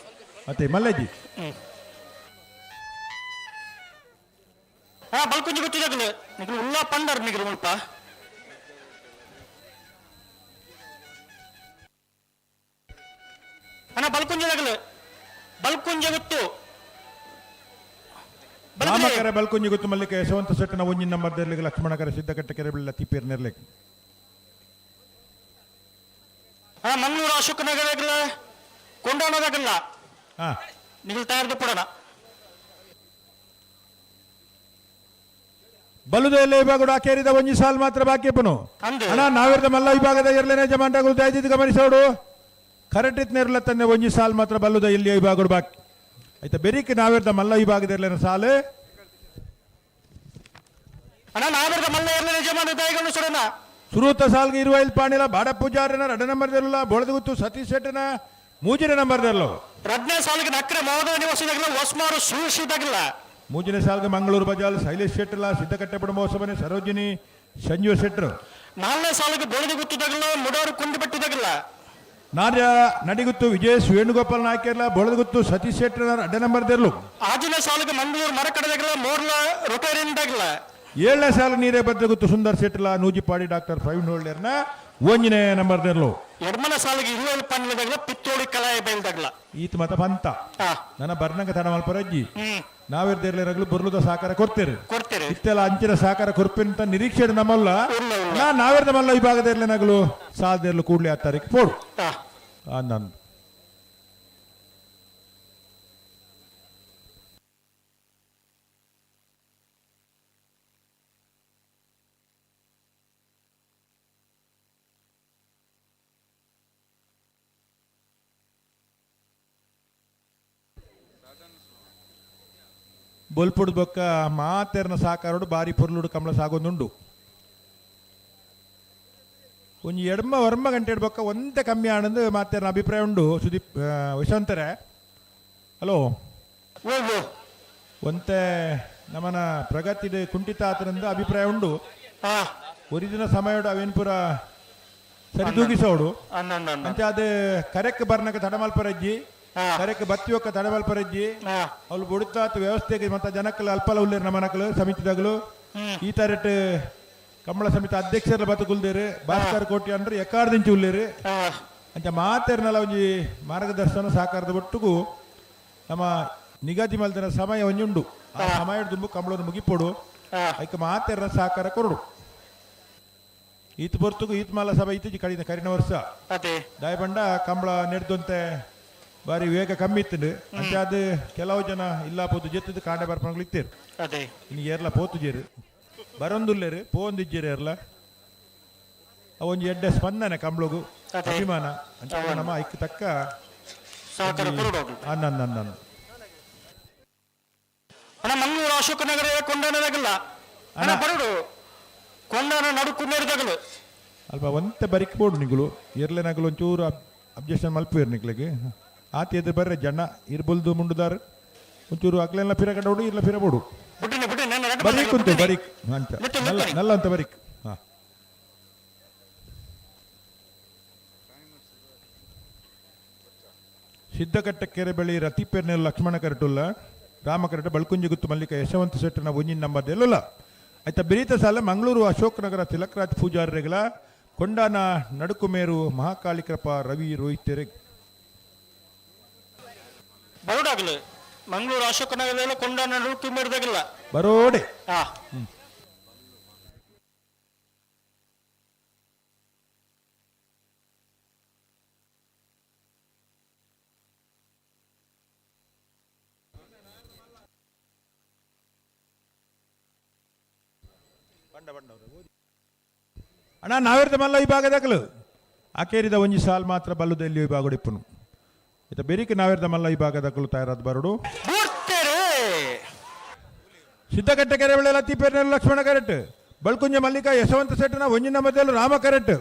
B: ಅತ್ತೆ ಮಲ್ಲಜ್ಜಿ.
J: ಹಾ ಬಲ್ಕುಂಜಿ ಗೊತ್ತಿದಾಗಲೇ ನಿಗಲು ಉಲ್ಲಾ ಪಂಡರ್ ನಿಗಲು ಮುಲ್ಪ. ಅಣ್ಣ ಬಲ್ಕುಂಜಿ ಬಲ್ಕುಂಜೆ ಗೊತ್ತು.
B: ರಾಮಕರೆ ಬಲ್ಕುಂಜಿ ಗೊತ್ತು ಮಲ್ಲಿಕ ಯಶವಂತ ಸೆಟ್ಟನ ಒಂಜಿನ ನಂಬರ್ ದೆರ್ಲಿಗೆ ಲಕ್ಷ್ಮಣಕರೆ ಸಿದ್ದಕಟ್ಟೆ ಕೆರೆ ಬಿಳ್ಳ ತಿಪ್ಪೇರ್ ನೆರ್ಲಿಕ್ಕೆ.
J: ಅಣ್ಣ ಮಂಗಳೂರು ಅಶೋಕ ನಗರದಾಗಲ ಕೊಂಡೋಣದಾಗಲ್ಲ ನಿಗಲು ತಯಾರ್ದು ಕೊಡೋಣ.
B: ಬಲುದೆಲ್ಲ ವಿಭಾಗ ಆಕೇರಿದ ಒಂಜಿ ಸಾಲ್ ಮಾತ್ರ ಬಾಕಿ ಪುನು. ಅಣ್ಣ ನಾವಿರ್ದ ಮಲ್ಲ ವಿಭಾಗದ ಇರ್ಲೇನೆ ಜಮಾಂಟಗಳು ದಯದಿದ್ದು ಗಮನಿಸೋಡು. ಕರೆಕ್ಟ್ ಇತ್ತು ತಂದೆ ಒಂಜಿ ಸಾಲ್ ಮಾತ್ರ ಬಲ್ಲುದ ಇಲ್ಲಿ ವಿಭಾಗ ಬಾಕಿ ಆಯ್ತಾ. ಬೆರಿಕ್ ನಾವಿರ್ದ ಮಲ್ಲ ವಿಭಾಗದ ಇರ್ಲೇನ ಸಾಲು.
J: ಅಣ್ಣ ನಾವಿರ್ದ ಮಲ್ಲ ಇರ್ಲೇನೆ ಜಮಾನ ದಯಗಳು ಸೊಡೋಣ.
B: ಸುರೂತ ಸಾಲ್ಗೆ ಇರುವ ಇಲ್ಲಿ ಪಾಣಿಲ ಬಾಡ ಪೂಜಾರನ ರಡ ನಂಬರ್ ದೆಲ್ಲ ಬೋಳದಗುತ್ತು ಸತೀಶ್ ಶೆಟ್ಟನ ಮೂಜಿನ ನಂಬರ್ ದೆಲ್ಲ.
J: ರಡ್ನೇ ಸಾಲಿಗೆ ನಕ್ರೆ ಮಹೋದಯ ನಿವಾಸಿದಾಗಲ ಹೊಸ್ಮಾರು ಸುಶಿದಾಗಲ್ಲ.
B: ಮೂಜಿನ ಸಾಲ್ಗೆ ಮಂಗಳೂರು ಬಜಾಲ್ ಶೈಲೇಶ್ ಶೆಟ್ಟಲ ಸಿದ್ದಕಟ್ಟೆ ಮೋಸಮನೆ ಸರೋಜಿನಿ ಸಂಜೀವ ಶೆಟ್ಟರು.
J: ನಾಲ್ನೇ ಸಾಲಿಗೆ ಬೋಳದಗುತ್ತದಾಗಲ್ಲ ಮುಡಾರು ಕುಂಡಿಬಟ್ಟಿದಾಗಲ್ಲ.
B: ನಾರ್ಯ ನಡಿಗುತ್ತು ವಿಜಯ್ ವೇಣುಗೋಪಾಲ್ ನಾಯ್ಕರ್ಲ ಬೋಳದಗುತ್ತು ಸತೀಶ್ ಶೆಟ್ಟರ್ ಅಡ್ಡ ನಂಬರ್ ದೆರ್ಲು.
J: ಆಜಿನ ಸಾಲಿಗೆ ಮಂಗಳೂರು ಮರಕಡದಾಗಲ ಮೋರ್ಲ ರೊಟೇರಿಯನ್ದಾಗಲ್ಲ.
B: ಏಳನೇ ಸಾಲು ನೀರೇ ಭದ್ರಗುತ್ತು ಸುಂದರ್ ಶೆಟ್ಟಲ ನೂಜಿಪಾಡಿ ಡಾಕ್ಟರ್ ಪ್ರವೀಣ್ ಹೋಳ್ಳೆರ್ನ ಒಂದನೇ ನಂಬರ್ ದೆರ್ಲು.
J: ಎಡ್ಮನ ಸಾಲಿಗೆ ಇರುವಲ್ ಪನ್ಲದಾಗಲ ಪಿತ್ತೋಳಿ ಕಲಾಯ ಬೈಲ್ದಾಗಲ.
B: ಈತ ಮತ ಪಂತ ನನ್ನ ಬರ್ನಂಗ ತಡ ಮಲ್ಪರಜ್ಜಿ ನಾವಿರ್ದಿರ್ಲಿ ರಗ್ಲು ಬುರ್ಲುದ ಸಹಕಾರ ಕೊಡ್ತೇವೆ
J: ಕೊಡ್ತೇವೆ
B: ಇತ್ತೆಲ್ಲ ಅಂಚಿನ ಸಹಕಾರ ಕೊರ್ಪಿನ ನಿರೀಕ್ಷೆ ನಮ್ಮಲ್ಲ. ನಾ ನಾವಿರ್ದ ಮಲ್ಲ ವಿಭಾಗದ ಇರ್ಲಿ ನಗಲು ಸಾಲದಿರ್ಲು ಕೂಡ್ಲಿ ಆ ತಾರೀಕು ಪೋಡು ನಂದು. ಬೊಲ್ಪುಡು ಬೊಕ್ಕ ಮಾತೆರ್ನ ಸಾಕಾರೋಡು ಬಾರಿ ಪೊರ್ಲುಡು ಕಮಲ ಸಾಗೊಂದುಂಡು. ಒಂಜಿ ಎಡ್ಮ ವರ್ಮ ಗಂಟೆ ಬೊಕ್ಕ ಒಂತೆ ಕಮ್ಮಿ ಆನಂದ್ ಮಾತೆರ್ನ ಅಭಿಪ್ರಾಯ ಉಂಡು. ಸುದೀಪ್ ಯಶವಂತರೆ ಹಲೋ ಒಂತೆ ನಮನ ಪ್ರಗತಿ ಕುಂಠಿತ ಆತನಂದು ಅಭಿಪ್ರಾಯ ಉಂಡು. ಒರಿದಿನ ಸಮಯಡು ಅವೇನ್ ಪೂರ ಸರಿ ತೂಗಿಸೋಡು ಅಂಚೆ ಅದು ಕರೆಕ್ ಬರ್ನಕ ತಡಮಲ್ಪರಜ್ಜಿ ಕರೆಕ್ ಬತ್ತಿಯೊಕ್ಕ ತಡಮಲ್ಪರಜ್ಜಿ ಅವ್ಳು ಬುಡುತ್ತಾತ ವ್ಯವಸ್ಥೆಗೆ ಮತ್ತೆ ಜನಕ್ಕಲು ಅಲ್ಪಲ ಉಲ್ಲೇರು ನಮ್ಮನಕಲು ಸಮಿತಿದಾಗಲು ಈ ತರಟ್ ಕಂಬಳ ಸಮಿತಿ ಅಧ್ಯಕ್ಷರ ಬತ್ತುಕುಲ್ದೇರು ಭಾಸ್ಕರ್ ಕೋಟಿ ಅಂದ್ರೆ ಎಕ್ಕಾರ್ದಿಂಚಿ ಉಲ್ಲೇರು. ಅಂಚ ಮಾತೆರ್ನಲ ಒಂಜಿ ಮಾರ್ಗದರ್ಶನ ಸಹಕಾರದ ಒಟ್ಟುಗು ನಮ್ಮ ನಿಗದಿ ಮಲ್ದಿನ ಸಮಯ ಒಂಜಿ ಉಂಡು. ಆ ಸಮಯ ದುಂಬು ಕಂಬಳವನ್ನು ಮುಗಿಪೋಡು ಐಕ ಮಾತೆರ್ನ ಸಹಕಾರ ಕೊರಡು. ಈತ ಬರ್ತುಗು ಈತ ಮಾಲ ಸಭೆ ಇತ್ತೀಚೆ ಕಡಿನ ಕರಿನ ವರ್ಷ ದಾಯಬಂಡ ಕಂಬಳ ನೆಡ್ದಂತೆ ಬಾರಿ ವೇಗ ಕಮ್ಮಿ ಇತ್ತು. ಅಂಚೆ ಅದು ಕೆಲವು ಜನ ಇಲ್ಲ ಪೋತು ಜೆತ್ತದು ಕಾಂಡೆ ಬರ್ಪಣಗಳು ಇತ್ತೇರು. ಇನ್ನು ಏರ್ಲ ಪೋತು ಜೇರು ಬರೊಂದುಲ್ಲೇರು ಪೋಂದಿಜ್ಜೇರು ಏರ್ಲ ಅವೊಂಜಿ ಎಡ್ಡೆ ಸ್ಪಂದನೆ ಕಂಬಳಗು ಅಭಿಮಾನ ಅಂತ ನಮ್ಮ ಐಕ್ ತಕ್ಕ ನನ್ನ
J: ಅಣ್ಣ ಮಂಗಳೂರು ಅಶೋಕ ನಗರ ಕೊಂಡಾನದಾಗಲ್ಲ ಅಣ್ಣ ಬರೋಡು ಕೊಂಡಾನ ನಡುಕು ಮೇರಿದಾಗಲು
B: ಅಲ್ಪ ಒಂತೆ ಬರಿಕ್ ಬೋಡು ನಿಗುಲು ಎರ್ಲೆನಾಗಲು ಒಂಚೂರು ಅಬ್ಜೆಕ್ಷನ್ ಮಲ್ಪುವೇರು ನಿಗ್ಲಿಗೆ ಆತಿ ಎದುರು ಬರ್ರೆ ಜನ ಇರ್ಬಲ್ದು ಮುಂಡುದಾರು ಒಂಚೂರು ಅಗ್ಲೆಲ್ಲ ಪಿರ ಕಂಡೋಡು ಇರ್ಲ ಪಿರಬೋಡು ಬರೀಕ್ ಉಂಟು ಬರೀಕ್ ಅಂತ ನಲ್ಲ ನಲ್ಲ ಅಂತ ಬರೀಕ್. ಹಾ ಸಿದ್ದಕಟ್ಟ ಕೆರೆ ಬಳಿ ರತಿಪೆರ್ನೆಲ್ ಲಕ್ಷ್ಮಣ ಕರಟುಲ್ಲ ರಾಮ ಕರಟ ಬಳ್ಕುಂಜಿ ಗುತ್ತು ಮಲ್ಲಿಕ ಯಶವಂತ ಶೆಟ್ಟನ ಒಂಜಿನ ನಂಬರ್ ಎಲ್ಲಲ್ಲ ಆಯ್ತಾ. ಬಿರೀತ ಸಾಲ ಮಂಗಳೂರು ಅಶೋಕನಗರ ತಿಲಕರಾಜ್ ಪೂಜಾರಿಗಳ ಕೊಂಡಾನ ನಡುಕುಮೇರು ಮಹಾಕಾಳಿಕೃಪ ರವಿ ರೋಹಿತ್
J: ಬರೋಡಾಗಲು ಮಂಗಳೂರು ಅಶೋಕನಗರ ಕೊಂಡಾನ ನಡುಕುಮೇರುದಾಗಲ್ಲ
B: ಬರೋಡೆ. ಅಣ್ಣ ನಾವಿರ್ದ ಮಲ್ಲ ವಿಭಾಗದಾಗಲು ಆಕೇರಿದ ಒಂಜಿ ಸಾಲ್ ಮಾತ್ರ ಬಲ್ಲುದ ಇಲ್ಲಿ ವಿಭಾಗ ಇಪ್ಪನು ಇತ್ತ ಬೆರಿಕೆ ನಾವಿರ್ದ ಮಲ್ಲ ವಿಭಾಗದಾಗಲು ತಯಾರಾದ ಬರಡು. ಸಿದ್ದಕಟ್ಟೆ ಕೆರೆ ಬೆಳೆ ಲತ್ತಿ ಲಕ್ಷ್ಮಣ ಕರೆಕ್ಟ್ ಬಳ್ಕುಂಜ ಮಲ್ಲಿಕಾ ಯಶವಂತ ಶೆಟ್ಟನ ಒಂಜಿನ ಮಧ್ಯದಲ್ಲಿ ರಾಮ ಕರೆಕ್ಟ್.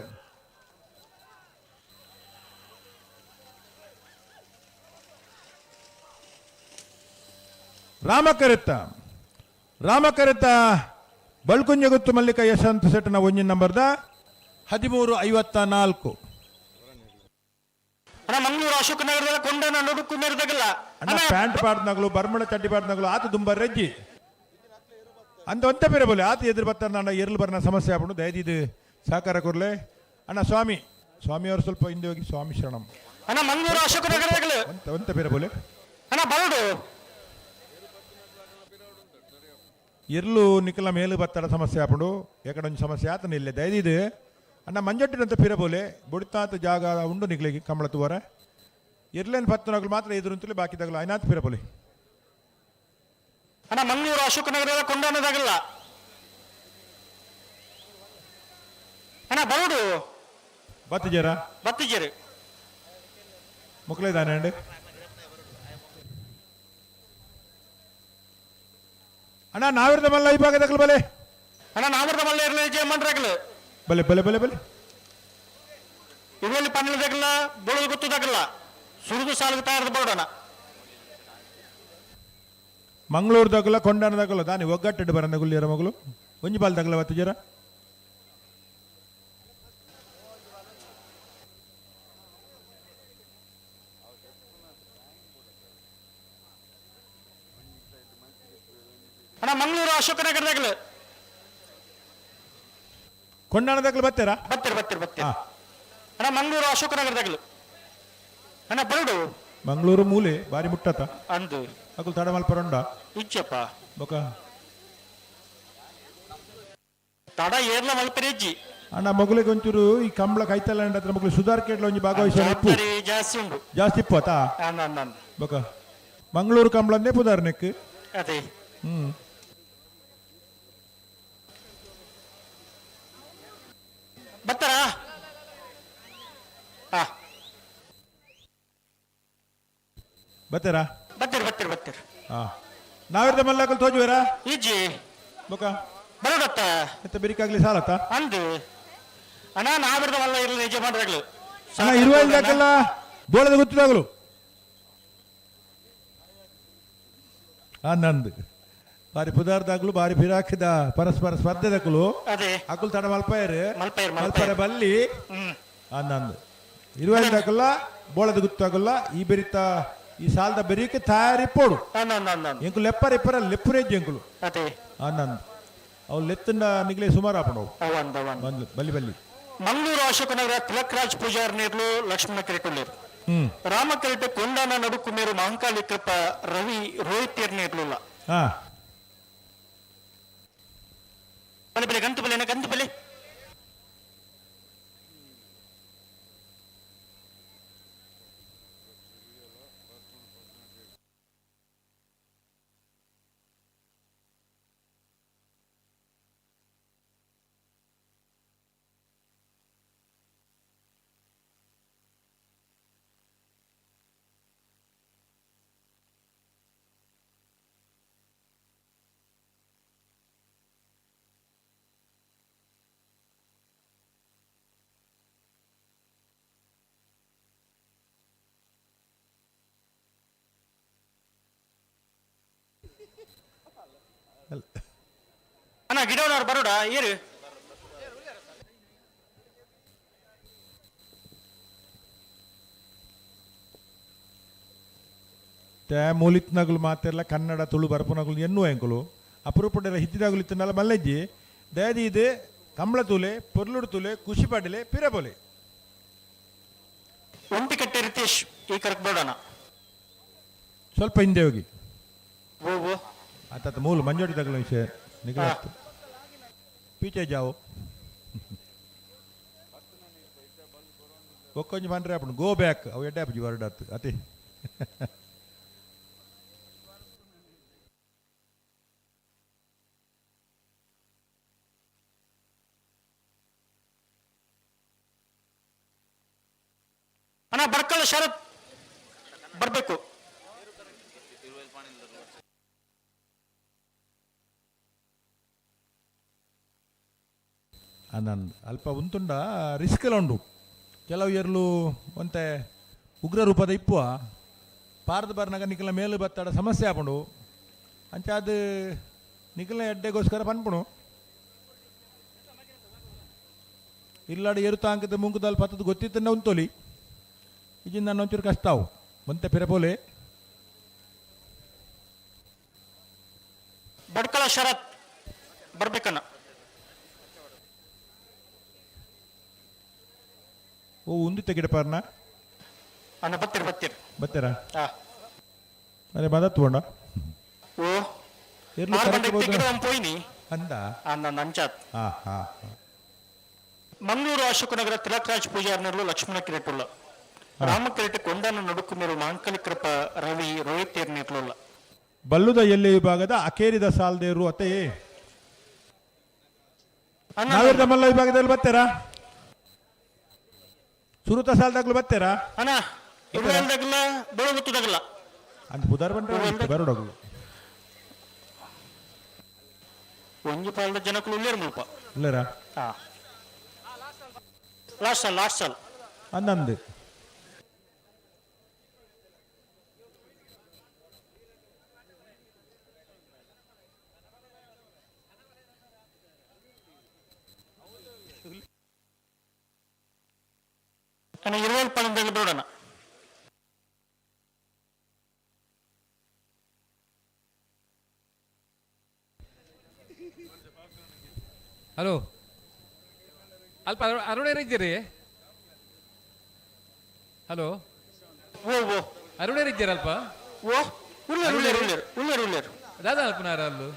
B: ರಾಮ ಕರೆತ್ತ ರಾಮ ಕರೆತ್ತ ಬಳ್ಕುಂಜ ಗುತ್ತು ಮಲ್ಲಿಕಾ ಯಶವಂತ ಶೆಟ್ಟನ ಒಂಜಿನ ನಂಬರ್ದ 13:54.
J: ಅಣ್ಣ ಮಂಗಳೂರು ಅಶೋಕ ನಗರದಲ್ಲಿ ಕೊಂಡನ ನಡುಕು ಮೇರೆದಾಗಲ್ಲ.
B: ಅಣ್ಣ ಪ್ಯಾಂಟ್ ಪಾಡ್ನಗಳು ಬರ್ಮಳ ಚಡ್ಡಿ ಪಾಡ್ನಗಳು ಆತ ದುಂಬ ರೆಜ್ಜಿ ಅಂತ ಒಂತ ಬೇರೆ ಬೋಲೆ ಆತ ಎದುರು ಬರ್ತಾರ ಅಣ್ಣ ಎರ್ಲು ಬರ್ನ ಸಮಸ್ಯೆ ಆಗ್ಬಿಡು ದಯದಿದ್ದು ಸಹಕಾರ ಕೊರ್ಲೆ. ಅಣ್ಣ ಸ್ವಾಮಿ ಸ್ವಾಮಿಯವರು ಸ್ವಲ್ಪ ಹಿಂದೆ ಹೋಗಿ ಸ್ವಾಮಿ ಶರಣಂ.
J: ಅಣ್ಣ ಮಂಗಳೂರು ಅಶೋಕ ನಗರದಾಗಲು
B: ಒಂತ ಬೇರೆ ಬೋಲೆ.
J: ಅಣ್ಣ ಬರಡು
B: ಎರ್ಲು ನಿಖಲ ಮೇಲು ಬತ್ತಡ ಸಮಸ್ಯೆ ಆಪುಂಡು ಯಾಕಡೆ ಒಂಜಿ ಸಮಸ್ಯೆ ಆತನ ಇಲ್ಲೇ ದಯದಿದ್ದು ಅಣ್ಣ ಮಂಜಟ್ಟಿನಂತ ಪಿರಬೋಲೆ ಬುಡಿತಾತ ಜಾಗ ಉಂಡು ನಿಕ್ಲಿಗೆ ಕಮಲ ತುವರ ಎರ್ಲೇನು ಪತ್ತನಗಳು ಮಾತ್ರ ಎದುರು ಅಂತಲೇ ಬಾಕಿ ತಗಲ ಐನಾತ್ ಪಿರಬೋಲೆ.
J: ಅಣ್ಣ ಮಂಗಳೂರು ಅಶೋಕ ನಗರದ ಕೊಂಡನದಾಗಲ್ಲ. ಅಣ್ಣ ಬರಡು
B: ಬತ್ತಿಜರ
J: ಬತ್ತಿಜರು
B: ಮುಕ್ಲೇದಾನೆ ಅಂడి. ಅಣ್ಣ ನಾವಿರದ ಮಲ್ಲ ಈ ಭಾಗದಾಗಲು ಬಲೆ.
J: ಅಣ್ಣ ನಾವಿರದ ಮಲ್ಲ ಇರಲಿ ಜಯಮಂಡ್ರಾಗಲು
B: ಬಲೆ ಬಲೆ ಬಲೆ ಬಲೆ
J: ಇರುವಲ್ಲಿ ಪನ್ನಿಲದಾಗಲ್ಲ ಬೋಳದು ಗೊತ್ತದಾಗಲ್ಲ ಸುರಿದು ಸಾಲಿಗೆ ತಯಾರದ ಬರೋಣ.
B: ಮಂಗಳೂರು ದಗಲ ಕೊಂಡಾನ ದಗಲ ದಾನಿ ಒಗ್ಗಟ್ಟಿಡು ಬರಂದ ಗುಲ್ಲಿಯರ ಮಗಳು ಒಂಜಿ ಬಾಲ್ ದಗಲ ಬತ್ತಿಜರ.
J: ಅಣ್ಣ ಮಂಗಳೂರು ಅಶೋಕ ನಗರದಾಗಲು
B: ಕೊಂಡಾನ ದಗಲ ಬತ್ತೀರಾ?
J: ಬತ್ತೀರ ಬತ್ತೀರ ಬತ್ತೀರ. ಅಣ್ಣ ಮಂಗಳೂರು ಅಶೋಕ ನಗರದಾಗಲು ಅಣ್ಣ ಬರಡು.
B: ಮಂಗಳೂರು ಮೂಲೆ ಬಾರಿ ಮುಟ್ಟತ
J: ಅಂದು
B: ಅಕುಲ್ ತಡ ಮಲ್ಪರಂಡ
J: ಇಜ್ಜಪ್ಪ
B: ಬೊಕ
J: ತಡ ಏರ್ಲ ಮಲ್ಪರೆ ಇಜ್ಜಿ.
B: ಅಣ್ಣ ಮಗುಲಿಗೆ ಒಂಚೂರು ಈ ಕಂಬಳ ಕೈತಲ್ಲ ಹತ್ರ ಮಗಳು ಸುಧಾರ್ ಕೇಟ್ಲ ಒಂಜಿ ಭಾಗವಹಿಸುವ ಇಪ್ಪು
J: ಜಾಸ್ತಿ ಉಂಡು
B: ಜಾಸ್ತಿ ಇಪ್ಪು ಆತಾ
J: ಅಣ್ಣ
B: ಬೊಕ ಮಂಗಳೂರು ಕಂಬಳ ಅಂದೇ ಪುದಾರ್ ನೆಕ್
J: ಅದೇ. ಬರ್ತಾರಾ?
B: ಬರ್ತಾರಾ?
J: ಬರ್ತೀರಿ ಬರ್ತೀರಿ ಬರ್ತೀರಿ.
B: ನಾವಿರ್ದ ಮಲ್ಲಾಕಲ್ ತೋಜುವೆರಾ?
J: ಇಜ್ಜಿ
B: ಬೊಕ
J: ಬರೋಡತ್ತ
B: ಮತ್ತೆ ಬೆರಿಕಾಗ್ಲಿ ಸಾಲತ್ತ
J: ಅಂದು ಅಣ್ಣ ನಾವಿರ್ದ ಮಲ್ಲ ಇರಲಿ ನಿಜ ಮಾಡ್ರಾಗ್ಲು.
B: ಅಣ್ಣ ಇರುವ ಇಲ್ದಾಕಲ್ಲ ಬೋಳದ ಗೊತ್ತಿದಾಗಲು ನಂದು ಬಾರಿ ಪುದಾರ್ದಾಗ್ಲು ಬಾರಿ ಫಿರಾಕಿದ ಪರಸ್ಪರ ಸ್ಪರ್ಧೆದಕ್ಕಲು ಅಕುಲ್ ತಡ ಮಲ್ಪಾಯರು ಮಲ್ಪರೆ ಬಲ್ಲಿ ನಂದು ಇರುವ ಇಲ್ದಾಕಲ್ಲ ಬೋಳದ ಗೊತ್ತಾಗಲ್ಲ ಈ ಬೆರಿತ ಈ ಸಾಲದ ಬೆರಿಕೆ ತಯಾರಿ ಪೋಡು ಎಂಕುಲು ಲೆಪ್ಪರ ಇಪ್ಪರ ಲೆಪ್ಪುರೇಜ್ ಎಂಕುಲು ನಂದು ಅವು ಲೆತ್ತನ್ನ ನಿಗ್ಲೆ ಸುಮಾರು ಆಪಣವು ಬಲ್ಲಿ ಬಲ್ಲಿ.
J: ಮಂಗಳೂರು ಅಶೋಕನಗರ ತಿಲಕ್ರಾಜ್ ಪೂಜಾರ್ ನೇರ್ಲು ಲಕ್ಷ್ಮಣ ಕೆರೆಟುಳ್ಳೇರು ರಾಮಕೆರೆಟು ಕೊಂಡಾನ ನಡುಕು ಮೇರು ಮಹಂಕಾಳಿ ಕೃಪ ರವಿ ರೋಹಿತ್ ನೇರ್ಲುಲ್ಲ. ಬಲೆ ಬಲೆ ಗಂತು ಬಲೆ ಗಂತು ಬಲೆ. ಅಣ್ಣ ಗಿಡವನವ್ರು ಬರೋಡ ಏರು
B: ಮೂಲಿತ್ನಗಲು ಮಾತೆಲ್ಲ ಕನ್ನಡ ತುಳು ಬರ್ಪುನಗಲು ಎನ್ನುವ ಎಂಕುಲು ಅಪರೂಪಡೆಲ್ಲ ಹಿತ್ತಿದಾಗಲು ಇತ್ತನಲ್ಲ ಮಲ್ಲೆಜ್ಜಿ ದಯದಿ ಇದೆ ಕಂಬಳ ತೂಲೆ ಪೊರ್ಲುಡು ತೂಲೆ ಖುಷಿ ಪಡಲೆ ಪಿರಬೋಲೆ.
J: ಒಂಟಿಕಟ್ಟೆ ರಿತೇಶ್ ಈ ಕರಕ್ ಬೇಡಣ
B: ಸ್ವಲ್ಪ ಹಿಂದೆ ಹೋಗಿ ಆತ ಮೂಲ ಮಂಜೋಡಿ ತಗಲ ವಿಷಯ ನಿಗಲ ಪೀಚೆ ಜಾವು ಒಕ್ಕೊಂಜಿ ಪಂಡ್ರೆ ಅಪ್ಪನು ಗೋ ಬ್ಯಾಕ್ ಅವು ಎಡ್ಡೆ ಅಪ್ಪಜಿ ವರ್ಡ್ ಆತು ಅತಿ.
J: ಅಣ್ಣ ಬರ್ಕಲ್ಲ ಶರತ್ ಬರ್ಬೇಕು.
B: ನನ್ನ ಅಲ್ಪ ಉಂತುಂಡ ರಿಸ್ಕ್ ಎಲ್ಲ ಉಂಡು ಕೆಲವು ಎರ್ಲು ಒಂತೆ ಉಗ್ರ ರೂಪದ ಇಪ್ಪುವ ಪಾರ್ದ ಬರ್ನಾಗ ನಿಖಲ ಮೇಲು ಬತ್ತಾಡ ಸಮಸ್ಯೆ ಆಪುಂಡು ಅಂಚ ಅದು ನಿಖಲ ಎಡ್ಡೆಗೋಸ್ಕರ ಪನ್ಪುಣು ಇಲ್ಲಾಡ ಏರುತಾಂಕದ ಮುಂಗುದಾಲ್ ಪತ್ತದ ಗೊತ್ತಿತ್ತನ್ನ ಉಂತೊಲಿ ಇಜಿಂದ ಒಂಚೂರು ಕಷ್ಟ ಅವು ಒಂತೆ ಪಿರಪೋಲೆ.
J: ಬಡ್ಕಳ ಶರತ್ ಬರ್ಬೇಕನ್ನ.
B: ಓ ಉಂದಿತ್ತ ಗಿಡಪಾರ್ನ
J: ಅಣ್ಣ ಬತ್ತೀರಿ ಬತ್ತೀರಿ
B: ಬತ್ತೀರಾ?
J: ಹಾ.
B: ಅರೆ ಮದತ್ ಬೋಂಡ
J: ಓ
B: ಎರ್ಲು
J: ಆರು
B: ಕರೆಕ್ಟ್
J: ಗಂಟೆಗೆ
B: ಬೋದು.
J: ಟಿಕೆಟ್ ಪೋಯಿನಿ
B: ಅಂದ
J: ಅಣ್ಣ ನಂಚಾತ್.
B: ಹಾ ಹಾ.
J: ಮಂಗಳೂರು ಅಶೋಕನಗರ ತಿಲಕರಾಜ್ ಪೂಜಾರ್ನರ್ಲು ಲಕ್ಷ್ಮಣ ಕಿರೇಟುಲ್ಲ. ರಾಮ ಕಿರೇಟ್ ಕೊಂಡನ ನಡುಕುಮೇರು ಮಾಂಕಲಿ ಕೃಪ ರವಿ ರೋಹಿತ್ ಏರ್ನಿರ್ಲುಲ್ಲ.
B: ಬಲ್ಲುದ ಎಲ್ಲಿ ವಿಭಾಗದ ಅಕೇರಿದ ಸಾಲ್ದೇರು ಅತ್ತೆ ನಾವಿರ್ದ ಮಲ್ಲ ವಿಭಾಗದಲ್ಲಿ ಬರ್ತೀರಾ? ಸುರುತ ಸಾಲ್ದಾಗ್ಲು ಬರ್ತೀರಾ?
J: ಅಣ್ಣ ಇರುವೆಲ್ದಾಗಲ್ಲ ಬೆಳಗುತ್ತದಾಗಲ್ಲ
B: ಅಂತ ಪುದಾರ್ ಬಂದ್ರೆ ಬರೋಡೋಗ್ಲು
J: ಒಂಜಿ ಪಾಲ್ದ ಜನಕುಲು ಉಲ್ಲೇರು ಮುಲ್ಪ.
B: ಇಲ್ಲರಾ?
J: ಹಾ ಲಾಸ್ಟ್ ಸಾಲ್ ಲಾಸ್ಟ್ ಸಾಲ್
B: ಅಂದಂದು
J: ಅಣ್ಣ ಇರುವೆಲ್ ಪಾಲಂದಾಗ ಬಿಡೋಣ.
K: ಹಲೋ ಅಲ್ಪ ಅರುಣೇರ್ ಇದ್ದೀರಿ? ಹಲೋ
J: ಓ ಓ
K: ಅರುಣೇರ್ ಇದ್ದೀರ ಅಲ್ಪ?
J: ಓ ಉಳ್ಳೇರು ಉಳ್ಳೇರು ಉಳ್ಳೇರು ಉಳ್ಳೇರು ಉಳ್ಳೇರು.
K: ದಾದಾ ಅಲ್ಪನಾರ ಅಲ್ಲು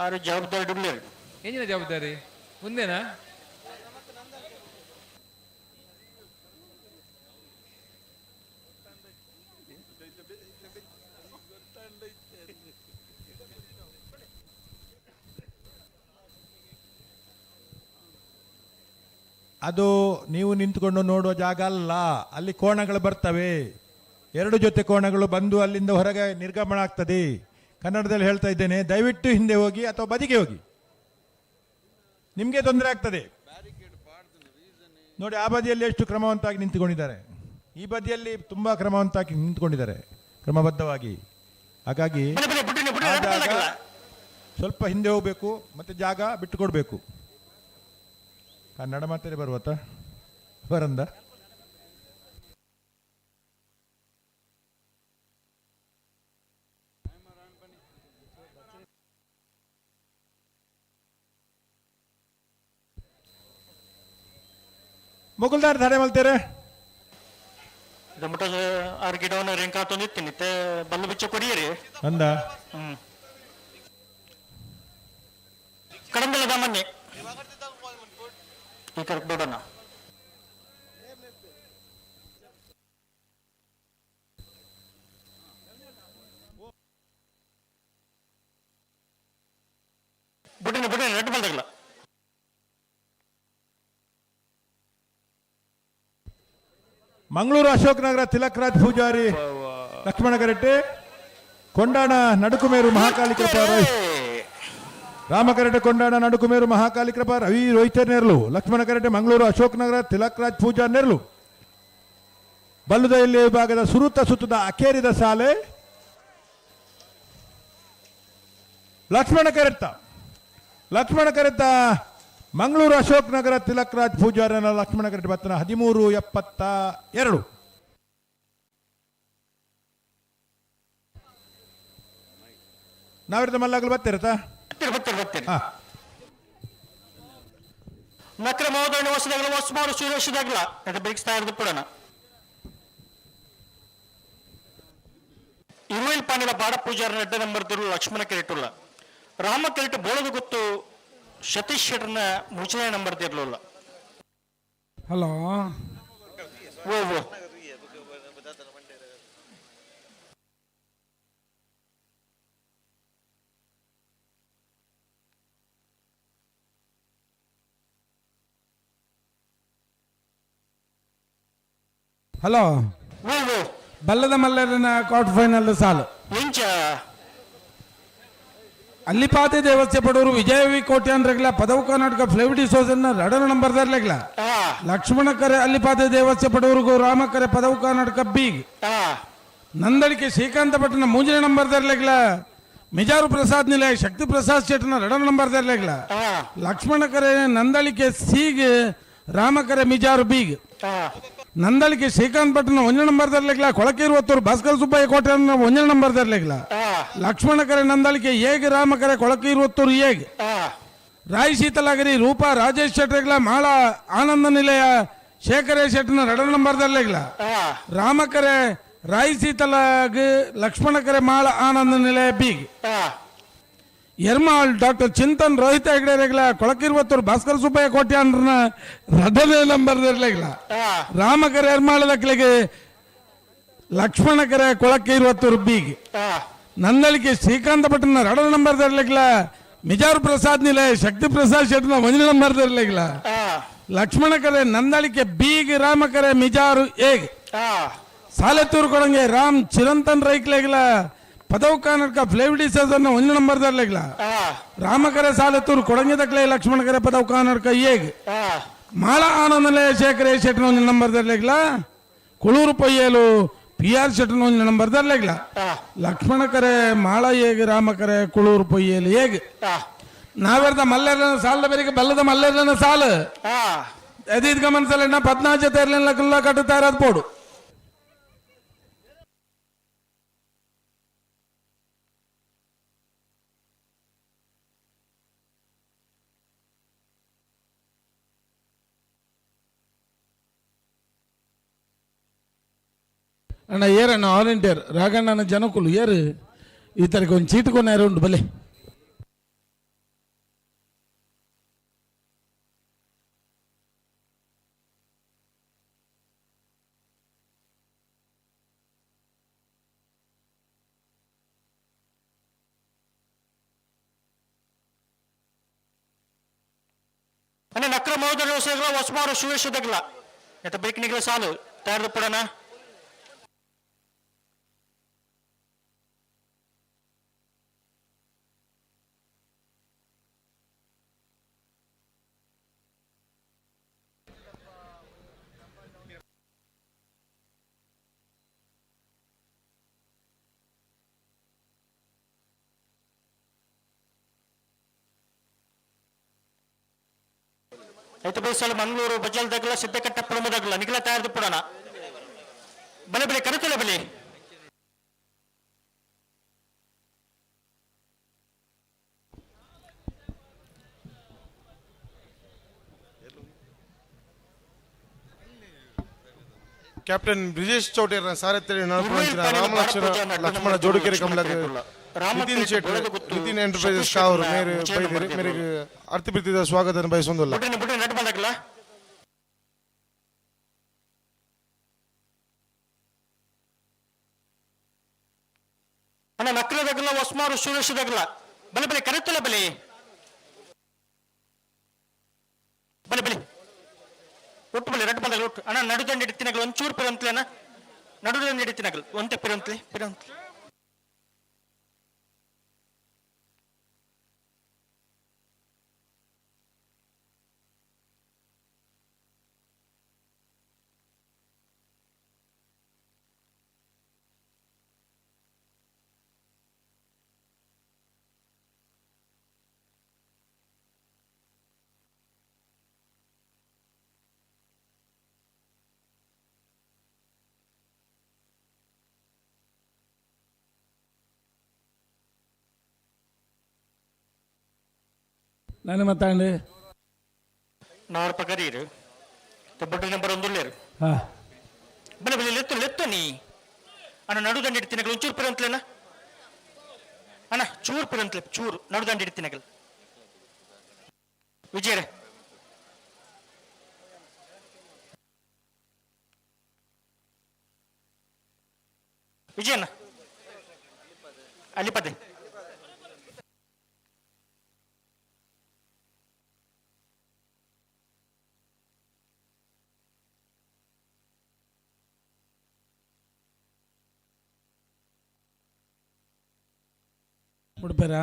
J: ಆರು ಜವಾಬ್ದಾರಿ ಉಳ್ಳೇರು.
K: ಏನಿನ ಜವಾಬ್ದಾರಿ ಮುಂದೆನಾ?
B: ಅದು ನೀವು ನಿಂತುಕೊಂಡು ನೋಡುವ ಜಾಗ ಅಲ್ಲ, ಅಲ್ಲಿ ಕೋಣಗಳು ಬರ್ತವೆ. ಎರಡು ಜೊತೆ ಕೋಣಗಳು ಬಂದು ಅಲ್ಲಿಂದ ಹೊರಗೆ ನಿರ್ಗಮನ ಆಗ್ತದೆ. ಕನ್ನಡದಲ್ಲಿ ಹೇಳ್ತಾ ಇದ್ದೇನೆ, ದಯವಿಟ್ಟು ಹಿಂದೆ ಹೋಗಿ ಅಥವಾ ಬದಿಗೆ ಹೋಗಿ, ನಿಮಗೆ ತೊಂದರೆ ಆಗ್ತದೆ. ನೋಡಿ ಆ ಬದಿಯಲ್ಲಿ ಎಷ್ಟು ಕ್ರಮವಂತಾಗಿ ನಿಂತುಕೊಂಡಿದ್ದಾರೆ, ಈ ಬದಿಯಲ್ಲಿ ತುಂಬ ಕ್ರಮವಂತಾಗಿ ನಿಂತುಕೊಂಡಿದ್ದಾರೆ, ಕ್ರಮಬದ್ಧವಾಗಿ. ಹಾಗಾಗಿ ಆ ಜಾಗ ಸ್ವಲ್ಪ ಹಿಂದೆ ಹೋಗಬೇಕು ಮತ್ತು ಜಾಗ ಬಿಟ್ಟು ಕೊಡಬೇಕು. ಕನ್ನಡ ಮಾತಾಡಿ ಬರುವತ್ತ ಬರಂದ ಮುಗುಲ್ದಾರ್ ಧಾರೆ ಮಲ್ತೇರೆ
J: ದಮಟ ಆರು ಗಿಡವನ್ನು ರೆಂಕಾತೊಂದಿತ್ತೀನಿ ಬಲ್ಲು ಬಿಚ್ಚ ಕೊಡಿಯರಿ
B: ಅಂದ
J: ಹ್ಮ್ ಕಡಂಬಲ ದಾಮನ್ನಿ ಈ ಕರೆಕ್ಟ್ ಬಿಡೋಣ. ಬಿಡಿನ ಬಿಡಿನ ರೆಡ್ ಬಂದಾಗಲ್ಲ.
B: ಮಂಗಳೂರು ಅಶೋಕ್ ನಗರ ತಿಲಕರಾಜ್ ಪೂಜಾರಿ ಲಕ್ಷ್ಮಣ ಕರೆಟ್ಟೆ ಕೊಂಡಾಣ ನಡುಕುಮೇರು ಮಹಾಕಾಳಿ ಕೃಪಾ ರಾಮಕರೆಟೆ ಕೊಂಡಾಣ ನಡುಕುಮೇರು ಮಹಾಕಾಳಿ ಕೃಪಾ ರವಿ ರೋಹಿತರ್ ನೆರಳು ಲಕ್ಷ್ಮಣ ಕರೆಟೆ ಮಂಗಳೂರು ಅಶೋಕ್ ನಗರ ತಿಲಕರಾಜ್ ಪೂಜಾ ನೆರಳು. ಬಲ್ಲುದ ಇಲ್ಲಿ ವಿಭಾಗದ ಸುರುತ ಸುತ್ತದ ಅಕೇರಿದ ಸಾಲೆ ಲಕ್ಷ್ಮಣ ಕರೆತ್ತ ಲಕ್ಷ್ಮಣ ಕರೆತ್ತ ಮಂಗಳೂರು ಅಶೋಕ್ ನಗರ ತಿಲಕರಾಜ್ ಪೂಜಾರನ ಲಕ್ಷ್ಮಣ ಕರೆಟ್ಟ ಬತ್ತನ 13:72. ನಾವಿರ್ದ ಮಲ್ಲಾಗಲು ಬತ್ತಿರತ್ತಾ?
J: ಬರ್ತೀರಿ ಬರ್ತೀರಿ. ನಕ್ರ ಮಹೋದಯ ಹೊಸದಾಗಲ ಹೊಸಮಾರು ಸುರೇಶದಾಗಲ ಅದು ಬೆಳಗಿಸ್ತಾ ಇರೋದು ಪುಡೋಣ. ಇರುವೆಲ್ ಪಾನಿಲ ಬಾಡ ಪೂಜಾರನ ಅಡ್ಡ ನಂಬರ್ ತಿರು ಲಕ್ಷ್ಮಣ ಕೆರೆಟುಲ್ಲ ರಾಮ ಕೆರೆಟು ಬೋಳದ ಗೊತ್ತು ಸತೀಶ್ ಶೆಟ್ಟರ್ನ ಮುಜನೇ ನಂಬರ್ ತಿರ್ಲುಲ್ಲ.
A: ಹಲೋ
J: ಓ ಓ
A: ಹಲೋ ಬಲ್ಲದ ಮಲ್ಲರನ ಕ್ವಾರ್ಟರ್ ಫೈನಲ್ ಸಾಲು
J: ಎಂಚ
A: ಅಲ್ಲಿಪಾತಿ ದೇವಸ್ಥೆ ಪಡವರು ವಿಜಯ ವಿ ಕೋಟ್ಯಾನ್ ರೆಗ್ಲ ಪದವು ಕರ್ನಾಟಕ ಫ್ಲೇವಿಡಿ ಸೋಸನ್ನ ರಡನ ನಂಬರ್ ಲೆಗ್ಲ ಲಕ್ಷ್ಮಣ ಕರೆ ಅಲ್ಲಿಪಾತಿ ದೇವಸ್ಥೆ ಪಡವರಿಗೂ ರಾಮ ಕರೆ ಪದವು ಕರ್ನಾಟಕ ಬೀಗ್ ನಂದಳಿಕೆ ಶ್ರೀಕಾಂತ ಭಟ್ನ ಮೂಂಜನೆ ನಂಬರ್ ಲೆಗ್ಲ ಮಿಜಾರು ಪ್ರಸಾದ್ ನಿಲಯ ಶಕ್ತಿ ಪ್ರಸಾದ್ ಶೆಟ್ಟನ ರಡನ ನಂಬರ್ ಲೆಗ್ಲ ಲಕ್ಷ್ಮಣ ಕರೆ ನಂದಳಿಕೆ ಸೀಗ್ ರಾಮ ಕರೆ ಮಿಜಾರು ಬೀಗ್. ನಂದಳಿಕೆ ಶ್ರೀಕಾಂತ್ ಭಟ್ನ ಒಂಜನೇ ನಂಬರ್ ದರ್ಲೆಗ್ಲ ಕೊಳಕಿರುವತ್ತೂರು ಭಾಸ್ಕರ್ ಸುಬ್ಬಯ್ಯ ಕೋಟೆ ಒಂಜನೇ ನಂಬರ್ ದರ್ಲೆಗ್ಲ ಲಕ್ಷ್ಮಣ ಕರೆ ನಂದಳಿಕೆ ಏಗ್ ರಾಮಕರೆ ಕೊಳಕಿರುವತ್ತೂರು ಏಗ್ ರಾಯ್ ಶೀತಲಾಗರಿ ರೂಪಾ ರಾಜೇಶ್ ಶೆಟ್ರೆಗ್ಲ ಮಾಳ ಆನಂದ ನಿಲಯ ಶೇಖರೇ ಶೆಟ್ನ ಎರಡನೇ ನಂಬರ್ ದರ್ಲೆಗ್ಲ ರಾಮಕರೆ ರಾಯ್ ಶೀತಲಾಗ್ ಲಕ್ಷ್ಮಣಕರೆ ಮಾಳ ಆನಂದ ನಿಲಯ ಬೀಗ್ ಎರ್ಮಾಳ್ ಡಾಕ್ಟರ್ ಚಿಂತನ್ ರೋಹಿತ ಹೆಗ್ಡೆ ರೆಗ್ಲ ಕೊಳಕಿರುವತ್ತೂರು ಭಾಸ್ಕರ್ ಸುಬ್ಬಯ್ಯ ಕೋಟ್ಯಾನ್ರನ ರಡನೇ ನಂಬರ್ ದರ್ಲೆಗ್ಲ ರಾಮಕರೆ ಎರ್ಮಾಳ ದಕ್ಲೆಗೆ ಲಕ್ಷ್ಮಣಕರೆ ಕೊಳಕಿರುವತ್ತೂರು ಬೀಗ್ ನಂದಳಿಕೆ ಶ್ರೀಕಾಂತ ಭಟ್ನ ರಡನ ನಂಬರ್ ದರ್ಲೆಗ್ಲ ಮಿಜಾರ್ ಪ್ರಸಾದ್ ನಿಲಯ ಶಕ್ತಿ ಪ್ರಸಾದ್ ಶೆಟ್ನ ಒಂದನೇ ನಂಬರ್ ದರ್ಲೆಗ್ಲ ಲಕ್ಷ್ಮಣಕರೆ ನಂದಳಿಕೆ ಬೀಗ್ ರಾಮಕರೆ ಮಿಜಾರು ಏಗ್ ಸಾಲೆತ್ತೂರು ಕೊಡಂಗೆ ರಾಮ್ ಚಿರಂತನ್ ರೈಕ್ಲೆಗ್ಲ ಪದವು ಕಾನಡ್ಕ ಫ್ಲೇವಿಡಿ ಸದನ್ನ ಒಂದು ನಂಬರ್ ದರ್ಲೆಗ್ಲ ರಾಮಕರೆ ಸಾಲೆತ್ತೂರು ಕೊಡಂಗೆ ದಕ್ಲೆ ಲಕ್ಷ್ಮಣಕರೆ ಪದವು ಕಾನಡ್ಕ ಏಗ್ ಮಾಳ ಆನಂದಲೇ ಶೇಖರೇ ಶೆಟ್ನ ಒಂದು ನಂಬರ್ ದರ್ಲೆಗ್ಲ ಕುಳೂರು ಪೊಯ್ಯೇಲು ಪಿ ಆರ್ ಶೆಟ್ನ ಒಂದು ನಂಬರ್ ದರ್ಲೆಗ್ಲ ಲಕ್ಷ್ಮಣಕರೆ ಮಾಳ ಏಗ್ ರಾಮಕರೆ ಕುಳೂರು ಪೊಯ್ಯೇಲು ಏಗ್ ನಾವೆರ್ದ ಮಲ್ಲೆರ್ಲನ ಸಾಲದ ಬೇರಿಗೆ ಬಲ್ಲದ ಮಲ್ಲೆರ್ಲನ ಸಾಲು ಅದೀದ್ ಗಮನಿಸಲ್ಲ ಪದ್ನಾಲ್ಕು ಜೊತೆ ಇರ್ಲಿಲ್ಲ ಕಟ್ಟುತ್ತಾ ಇರೋದು ಪೋಡು. ಅಣ್ಣ ಏರಣ್ಣ ವಾಲಂಟಿಯರ್ ರಾಘಣ್ಣನ ಜನಕುಲು ಏರು ಈ ತರಕ್ಕೆ ಒಂದು ಚೀಟು ಕೊನಾರು ಉಂಟು ಬಲೆ.
J: ಅಣ್ಣ ನಕ್ರ ಮಹೋದರ ಹೊಸಮಾರು ಸುರೇಶ್ ದಗ್ಲ ಎತ್ತ ಬೇಕನಿಗಳ ಸಾಲು ತಯಾರು ಪಡೋಣ. ಐತ ಬೈಸಲು ಮಂಗಳೂರು ಬಜಲ್ ದಗ್ಲ ಸಿದ್ದಕಟ್ಟ ಪ್ರಮುದಗ್ಲ ನಿಖಲ ತಯಾರು ಪಡೋಣ. ಬಲೆ ಬಲೆ ಕರೆತಲೆ ಬಲೆ.
Q: ಕ್ಯಾಪ್ಟನ್ ಬ್ರಿಜೇಶ್ ಚೌಟೇರ್ನ ಸಾರಥ್ಯ ರಾಮಲಕ್ಷ್ಮಣ ಲಕ್ಷ್ಮಣ ಜೋಡುಕೆರೆ ಕಮಲಗ್ ನಿತಿನ್ ಶೆಟ್ಟಿ ನಿತಿನ್ ಎಂಟರ್ಪ್ರೈಸಸ್ ಕಾವರು ಮೇರೆ ಬೈದಿರಿ ಮೇರೆಗೆ ಅರ್ಥಪ್ರೀತಿದ ಸ್ವಾಗತ ಬಯಸೊಂದಿಲ್ಲ.
J: ಅಣ್ಣ ನಕ್ರದಗ್ಲ ಹೊಸ್ಮಾರು ಸುರೇಶ್ ದಗ್ಲ ಬಲೆ ಬಲೆ ಕರೆತಲೆ ಬಲೆ ಬಲೆ ಬಲೆ ಒಟ್ಟು ಬಲೆ ರಡ್ಡು ಬಂದಾಗ ಒಟ್ಟು ಅಣ್ಣ ನಡುದಂಡ ಇಡ್ತೀನಗ್ಲ ಒಂಚೂರು ಪಿರಂತ್ಲೇನ ನಡುದಂಡ ಇಡ್ತೀನಗ್ಲ ಒಂತೆ ಪಿರಂತ್ಲೆ ಪಿರಂತ್ಲೆ.
A: ನಾನು ಮಾತಾಡಿ
J: ನಾರು ಪಗರೀರು ಬಡ್ಡಿ ನಂಬರ್ ಒಂದುಲ್ಲೇರು ಬಲೆ ಬಲೆ ಲೆತ್ತು ಲೆತ್ತು ನೀ ಅಣ್ಣ ನಡುದಂಡ ಇಡ್ತೀನಗಲ್ ಒಂಚೂರು ಪಿರಂತ್ಲೇನ ಅಣ್ಣ ಚೂರು ಪಿರಂತ್ಲೆ ಚೂರು ನಡುದಂಡ ಇಡ್ತೀನಗಲ್ ವಿಜಯರೇ ವಿಜಯಣ್ಣ ಅಲ್ಲಿ ಪದೇ
A: ಉಡುಪರ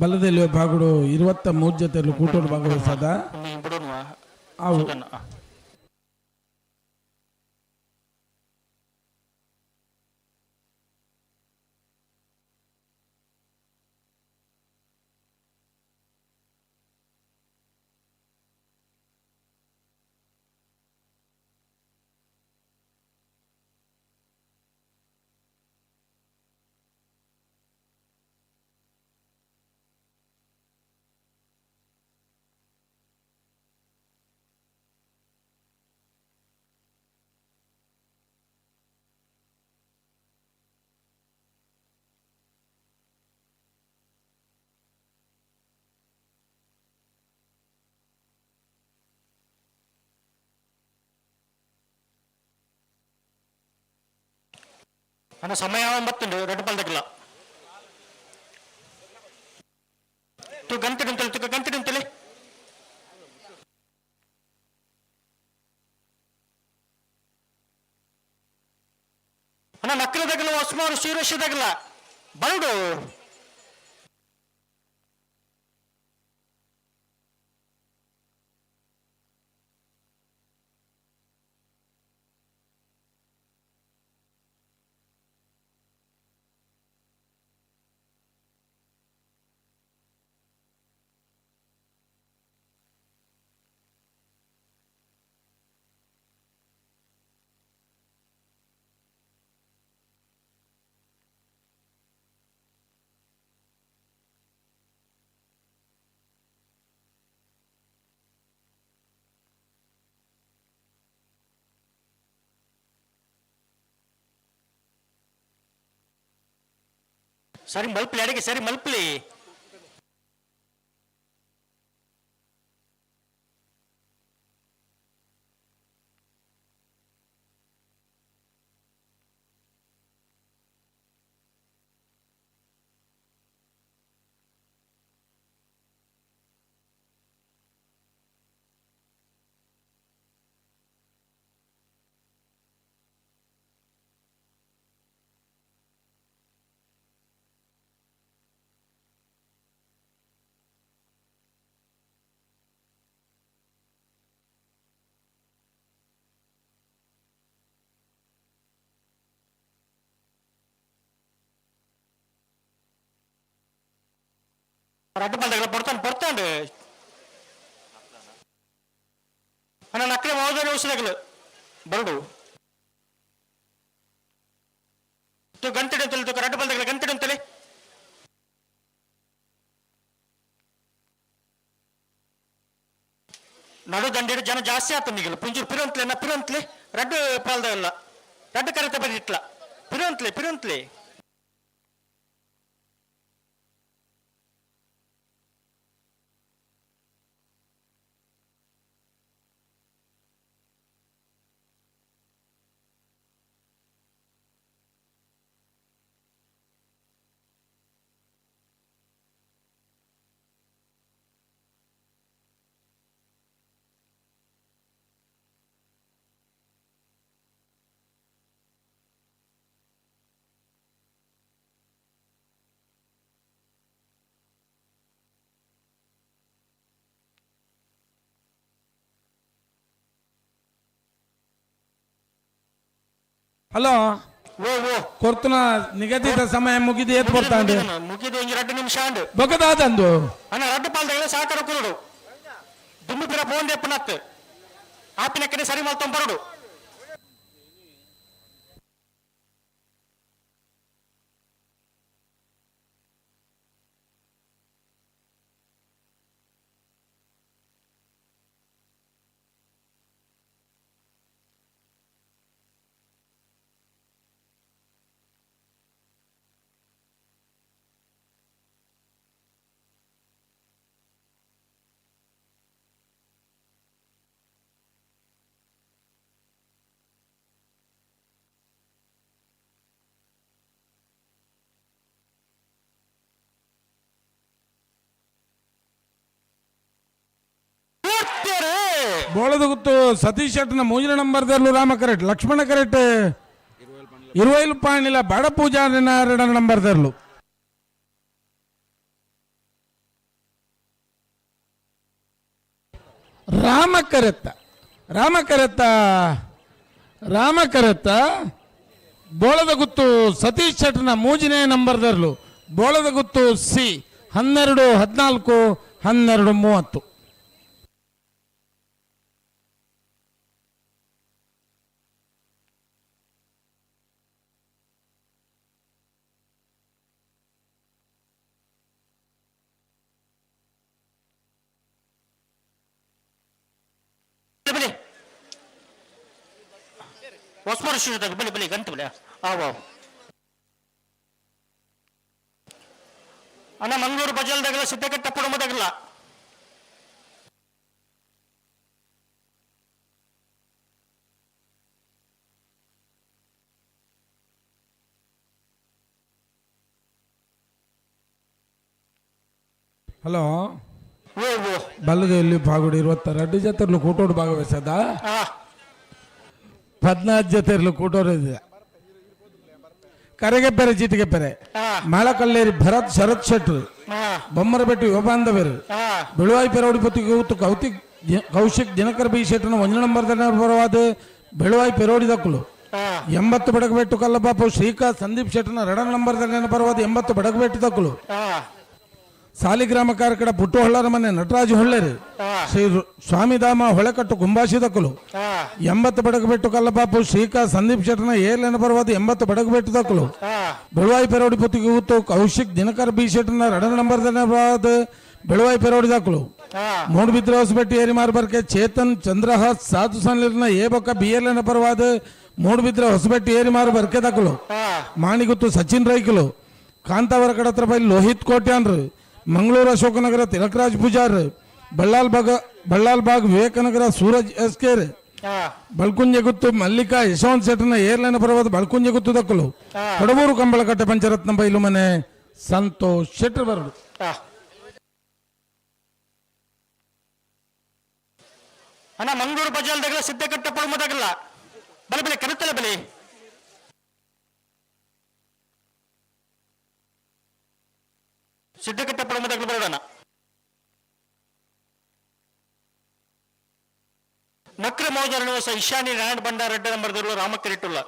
A: ಬಲದಲ್ಲಿ ಬಾಗುಡು 23 ಜೊತೆಯಲ್ಲಿ ಕೂಟೋಡು ಭಾಗವಹಿಸದ ಅವು
J: ಅಣ್ಣ ಸಮಯ ಬತ್ತುಂಡು ರೆಡ್ ಪಾಲ್ದಕ್ಲ ತು ಗಂಟೆ ಗಂಟೆ ತುಕ ಗಂಟೆ ಗಂಟಲೆ ಅಣ್ಣ ನಕ್ಕಲದಗಲ ಹೊಸ್ಮಾರು ಶೀರೋಷದಗಲ ಬರಡು ಸರಿ ಮಲ್ಪಲಿ ಅಡಿಗೆ ಸರಿ ಮಲ್ಪಲಿ ರಡ್ಡು ಬಂದಾಗಲ ಪೊರ್ತಾನೆ ಪೊರ್ತಾಂಡು ಅಣ್ಣ ನಕ್ಕಲೆ ಮಾವದಾರಿ ಔಷಧಗಳು ಬರಡು ತು ಗಂಟೆ ಅಂತಲೇ ತುಕ ರಡ್ಡು ಬಂದಾಗಲ ಗಂಟೆ ಅಂತಲೇ ನಡು ದಂಡಿಡು ಜನ ಜಾಸ್ತಿ ಆತ ನಿಗಲು ಪುಂಜೂರು ಪಿರಂತ್ಲೆ ನಾ ಪಿರಂತ್ಲೆ ರಡ್ಡು ಪಾಲ್ದಲ್ಲ ರಡ್ಡು ಕರೆತ ಬರಿಟ್ಲ ಪಿರಂತ್ಲೆ ಪಿರಂತ್ಲೆ
A: ಹಲೋ ಕೊರ್ತನ ನಿಗದಿತ ಸಮಯ ಮುಗಿದು ಏತ್ ಕೊಡ್ತಾಂಡು
J: ಮುಗಿದು ಒಂಜಿ ರಡ್ಡು ನಿಮಿಷ ಅಂಡು
A: ಬೊಕದಾದಂದು
J: ಅಣ್ಣ ರಡ್ಡು ಪಾಲ್ದಗಳ ಸಹಕಾರ ಕುರುಡು ದುಮ್ಮು ಪಿರ ಫೋನ್ ದೆಪ್ಪನತ್ತು ಆಪಿನ ಕಡೆ ಸರಿ ಮಲ್ತೊಂಬರಡು
A: ಬೋಳದ ಗುತ್ತು ಸತೀಶ್ ಶೆಟ್ಟನ ಮೂಜಿನ ನಂಬರ್ ದರ್ಲು ರಾಮ ಕರೆಕ್ಟ್ ಲಕ್ಷ್ಮಣ ಕರೆಕ್ಟ್ ಇರುವೈಲು ಪಾಣಿಲ ಬಡ ಪೂಜಾರಿನ ಎರಡನ ನಂಬರ್ ದರ್ಲು. ರಾಮ ಕರೆತ್ತ ರಾಮ ಕರೆತ್ತ ರಾಮ ಕರೆತ್ತ ಬೋಳದ ಗುತ್ತು ಸತೀಶ್ ಶೆಟ್ಟನ ಮೂಜಿನೇ ನಂಬರ್ ದರ್ಲು. ಬೋಳದ ಗುತ್ತು ಸಿ 12 14 12 30.
J: ಬಲಿ ಹೊಸ್ಮರು ಶುರುದಾಗ ಬಲಿ ಬಲಿ ಗಂಟು ಬಲಿ ಆವ ಅಣ್ಣ ಮಂಗಳೂರು ಬಜಾಲ್ದಾಗಲ್ಲ ಸಿದ್ದಕಟ್ಟ ಕುಟುಂಬದಾಗಲ್ಲ.
H: ಹಲೋ ಬಲ್ಲದಲ್ಲಿ ಬಾಗುಡಿ 22 ಜೊತೆರ್ಲು ಕೂಟೋಡು ಭಾಗವಹಿಸದ 14 ಜೊತೆರ್ಲು ಕೂಟೋರು ಇದೆ. ಕರೆಗೆಪ್ಪೆರೆ ಚೀಟಿಗೆಪ್ಪೆರೆ ಮಾಳಕಲ್ಲೇರಿ ಭರತ್ ಶರತ್ ಶೆಟ್ರು ಬೊಮ್ಮರಬೆಟ್ಟು ಯುವ ಬಾಂಧವರು ಬೆಳುವಾಯಿ ಪೆರೌಡಿ ಪೊತ್ತಿಗೆ ಕೌತಿಕ್ ಕೌಶಿಕ್ ದಿನಕರ್ ಬಿ ಶೆಟ್ಟನ 1 ನಂಬರ್ ಪರವಾದ ಬೆಳುವಾಯಿ ಪೆರೋಡಿ ದಕ್ಕಲು 80 ಬಡಗಬೆಟ್ಟು ಕಲ್ಲಬಾಪು ಶ್ರೀಕಾಂತ್ ಸಂದೀಪ್ ಶೆಟ್ಟನ 2 ನಂಬರ್ ಪರವಾದ 80 ಬಡಗಬೆಟ್ಟು ದಕ್ಕಲು ಸಾಲಿಗ್ರಾಮ ಕಾರ್ಕಡ ಪುಟ್ಟು ಹೊಳ್ಳರ ಮನೆ ನಟರಾಜ ಹೊಳ್ಳೇರಿ ಶ್ರೀ ಸ್ವಾಮಿಧಾಮ ಹೊಳೆಕಟ್ಟು ಕುಂಬಾಶಿ ದಕ್ಕಲು 80 ಬಡಗಬೆಟ್ಟು ಕಲ್ಲಬಾಪು ಶ್ರೀಕಾಂತ್ ಸಂದೀಪ್ ಶೆಟ್ಟನ ಏರ್ಲೆನ ಪರವಾದ 80 ಬಡಗಬೆಟ್ಟು ದಕ್ಕಲು ಬೆಳುವಾಯಿ ಪೆರೋಡಿ ಪೊತ್ತಿಗೆ ಊತು ಕೌಶಿಕ್ ದಿನಕರ್ ಬಿ ಶೆಟ್ಟನ 2 ನಂಬರ್ ಪರವಾದ ಬೆಳುವಾಯಿ ಪೆರೋಡಿ ದಾಖಲು ಮೂಡುಬಿದ್ರೆ ಹೊಸಬೆಟ್ಟಿ ಏರಿಮಾರ್ ಬರ್ಕೆ ಚೇತನ್ ಚಂದ್ರಹಾಸ್ ಸಾಧು ಸನ್ಲಿರ್ನ ಎ ಬೊಕ್ಕ ಬಿ ಎಲ್ ಎನ ಪರವಾದ ಮೂಡುಬಿದ್ರೆ ಹೊಸಬೆಟ್ಟಿ ಏರಿಮಾರು ಬರ್ಕೆ ದಾಖಲು ಮಾಣಿಗುತ್ತು ಸಚಿನ್ ರೈಕಲು ಕಾಂತಾವರ ಕಡತ್ರ ಬೈ ಲೋಹಿತ್ ಕೋಟ್ಯಾನ್ರು ಮಂಗಳೂರು ಅಶೋಕನಗರ ತಿಲಕರಾಜ್ ಪೂಜಾರ್ ಬಳ್ಳಾಲ್ ಬಾಗ್ ವಿವೇಕನಗರ ಸೂರಜ್ ಎಸ್ ಕೇರ್ ಬಳ್ಕುಂಜೆಗುತ್ತು ಮಲ್ಲಿಕಾ ಯಶವಂತ್ ಶೆಟ್ಟನ ಏರ್ಲೈನ್ ಪರವಾದ ಬಳ್ಕುಂಜೆಗುತ್ತು ದಕ್ಕಲು ಕೊಡಬೂರು ಕಂಬಳಕಟ್ಟೆ ಪಂಚರತ್ನ ಬೈಲು ಮನೆ ಸಂತೋಷ್ ಶೆಟ್ಟರ್ ಬರಡು.
J: ಅಣ್ಣ ಮಂಗಳೂರು ಬಜಾಲ್ದಾಗಲ ಸಿದ್ಧಕಟ್ಟೆ ಪೊಳ್ಮದಾಗಲ್ಲ ಬಲೆ ಬಲೆ ಕರುತ್ತಲ ಬಲೆ ಸಿದ್ಧಕಟ್ಟೆ ಪೊಳ್ಮದಾಗಲ ಬರೋಣ. ನಕ್ರ ಮೋದರ ನಿವಾಸ ಇಶಾನಿ ನಾರಾಯಣ ಭಂಡಾರ 2 ನಂಬರ್ ರಾಮ ಕೆರೆಟುಲ್ಲ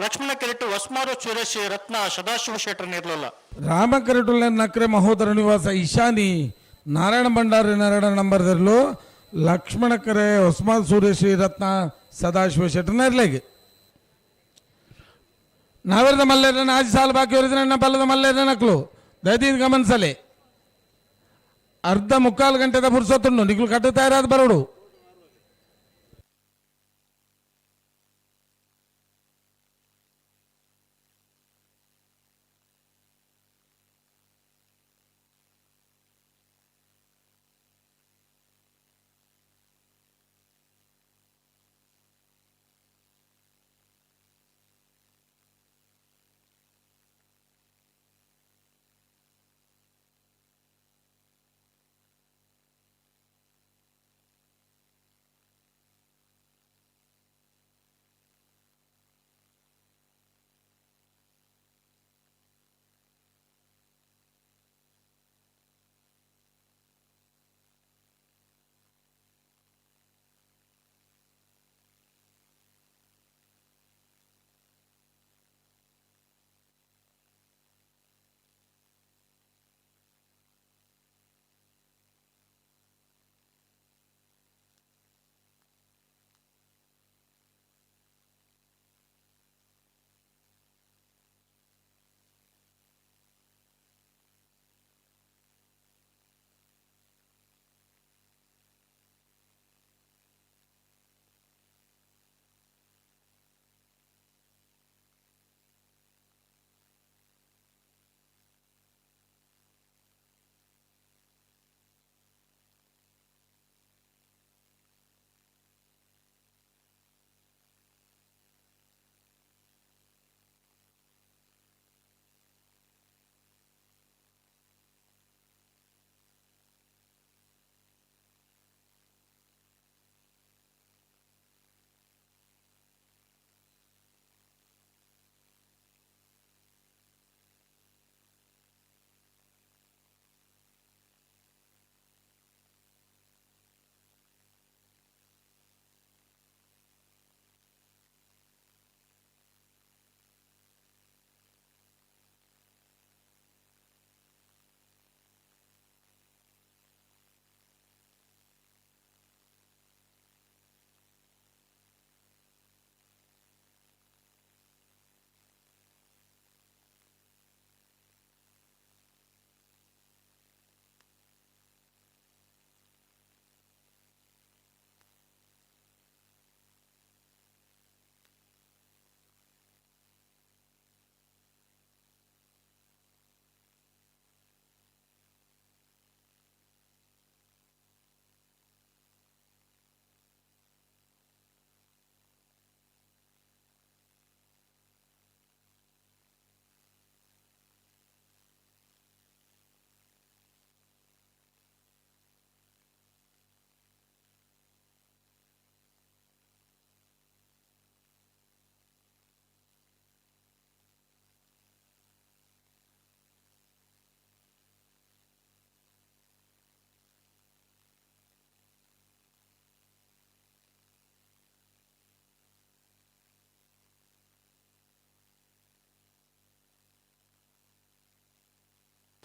J: ಲಕ್ಷ್ಮಣ ಕೆರೆಟು ವಸ್ಮಾರು ಸುರೇಶ್ ರತ್ನ ಸದಾಶಿವ ಶೆಟ್ಟರ್ ಇರಲಿಲ್ಲ.
H: ರಾಮ ಕೆರೆಟುಲ್ಲ ನಕ್ರೆ ಮಹೋದರ ನಿವಾಸ ಇಶಾನಿ ನಾರಾಯಣ ಭಂಡಾರಿ 2 ನಂಬರ್ ಲಕ್ಷ್ಮಣ ಕರೆ ಹೊಸ್ಮಾಲ್ ಸೂರ್ಯಶ್ರೀ ರತ್ನ ಸದಾಶಿವ ಶೆಟ್ಟರ್ ಇರ್ಲೇಗೆ. ನಾವೆರದ ಮಲ್ಲೇರನ ಆಜಿ ಸಾಲು ಬಾಕಿ ಅವರಿದ್ರೆ ಬಲ್ಲದ ಮಲ್ಲೇರನ ನಕ್ಲು ದಯದೀನ್ ಗಮನಿಸಲೆ ಅರ್ಧ ಮುಕ್ಕಾಲು ಗಂಟೆದ ಪುರ್ಸೊತ್ತುಂಡು ನಿಕ್ಲು ಕಟ್ಟು ತಯಾರಾದ ಬರೋಡು.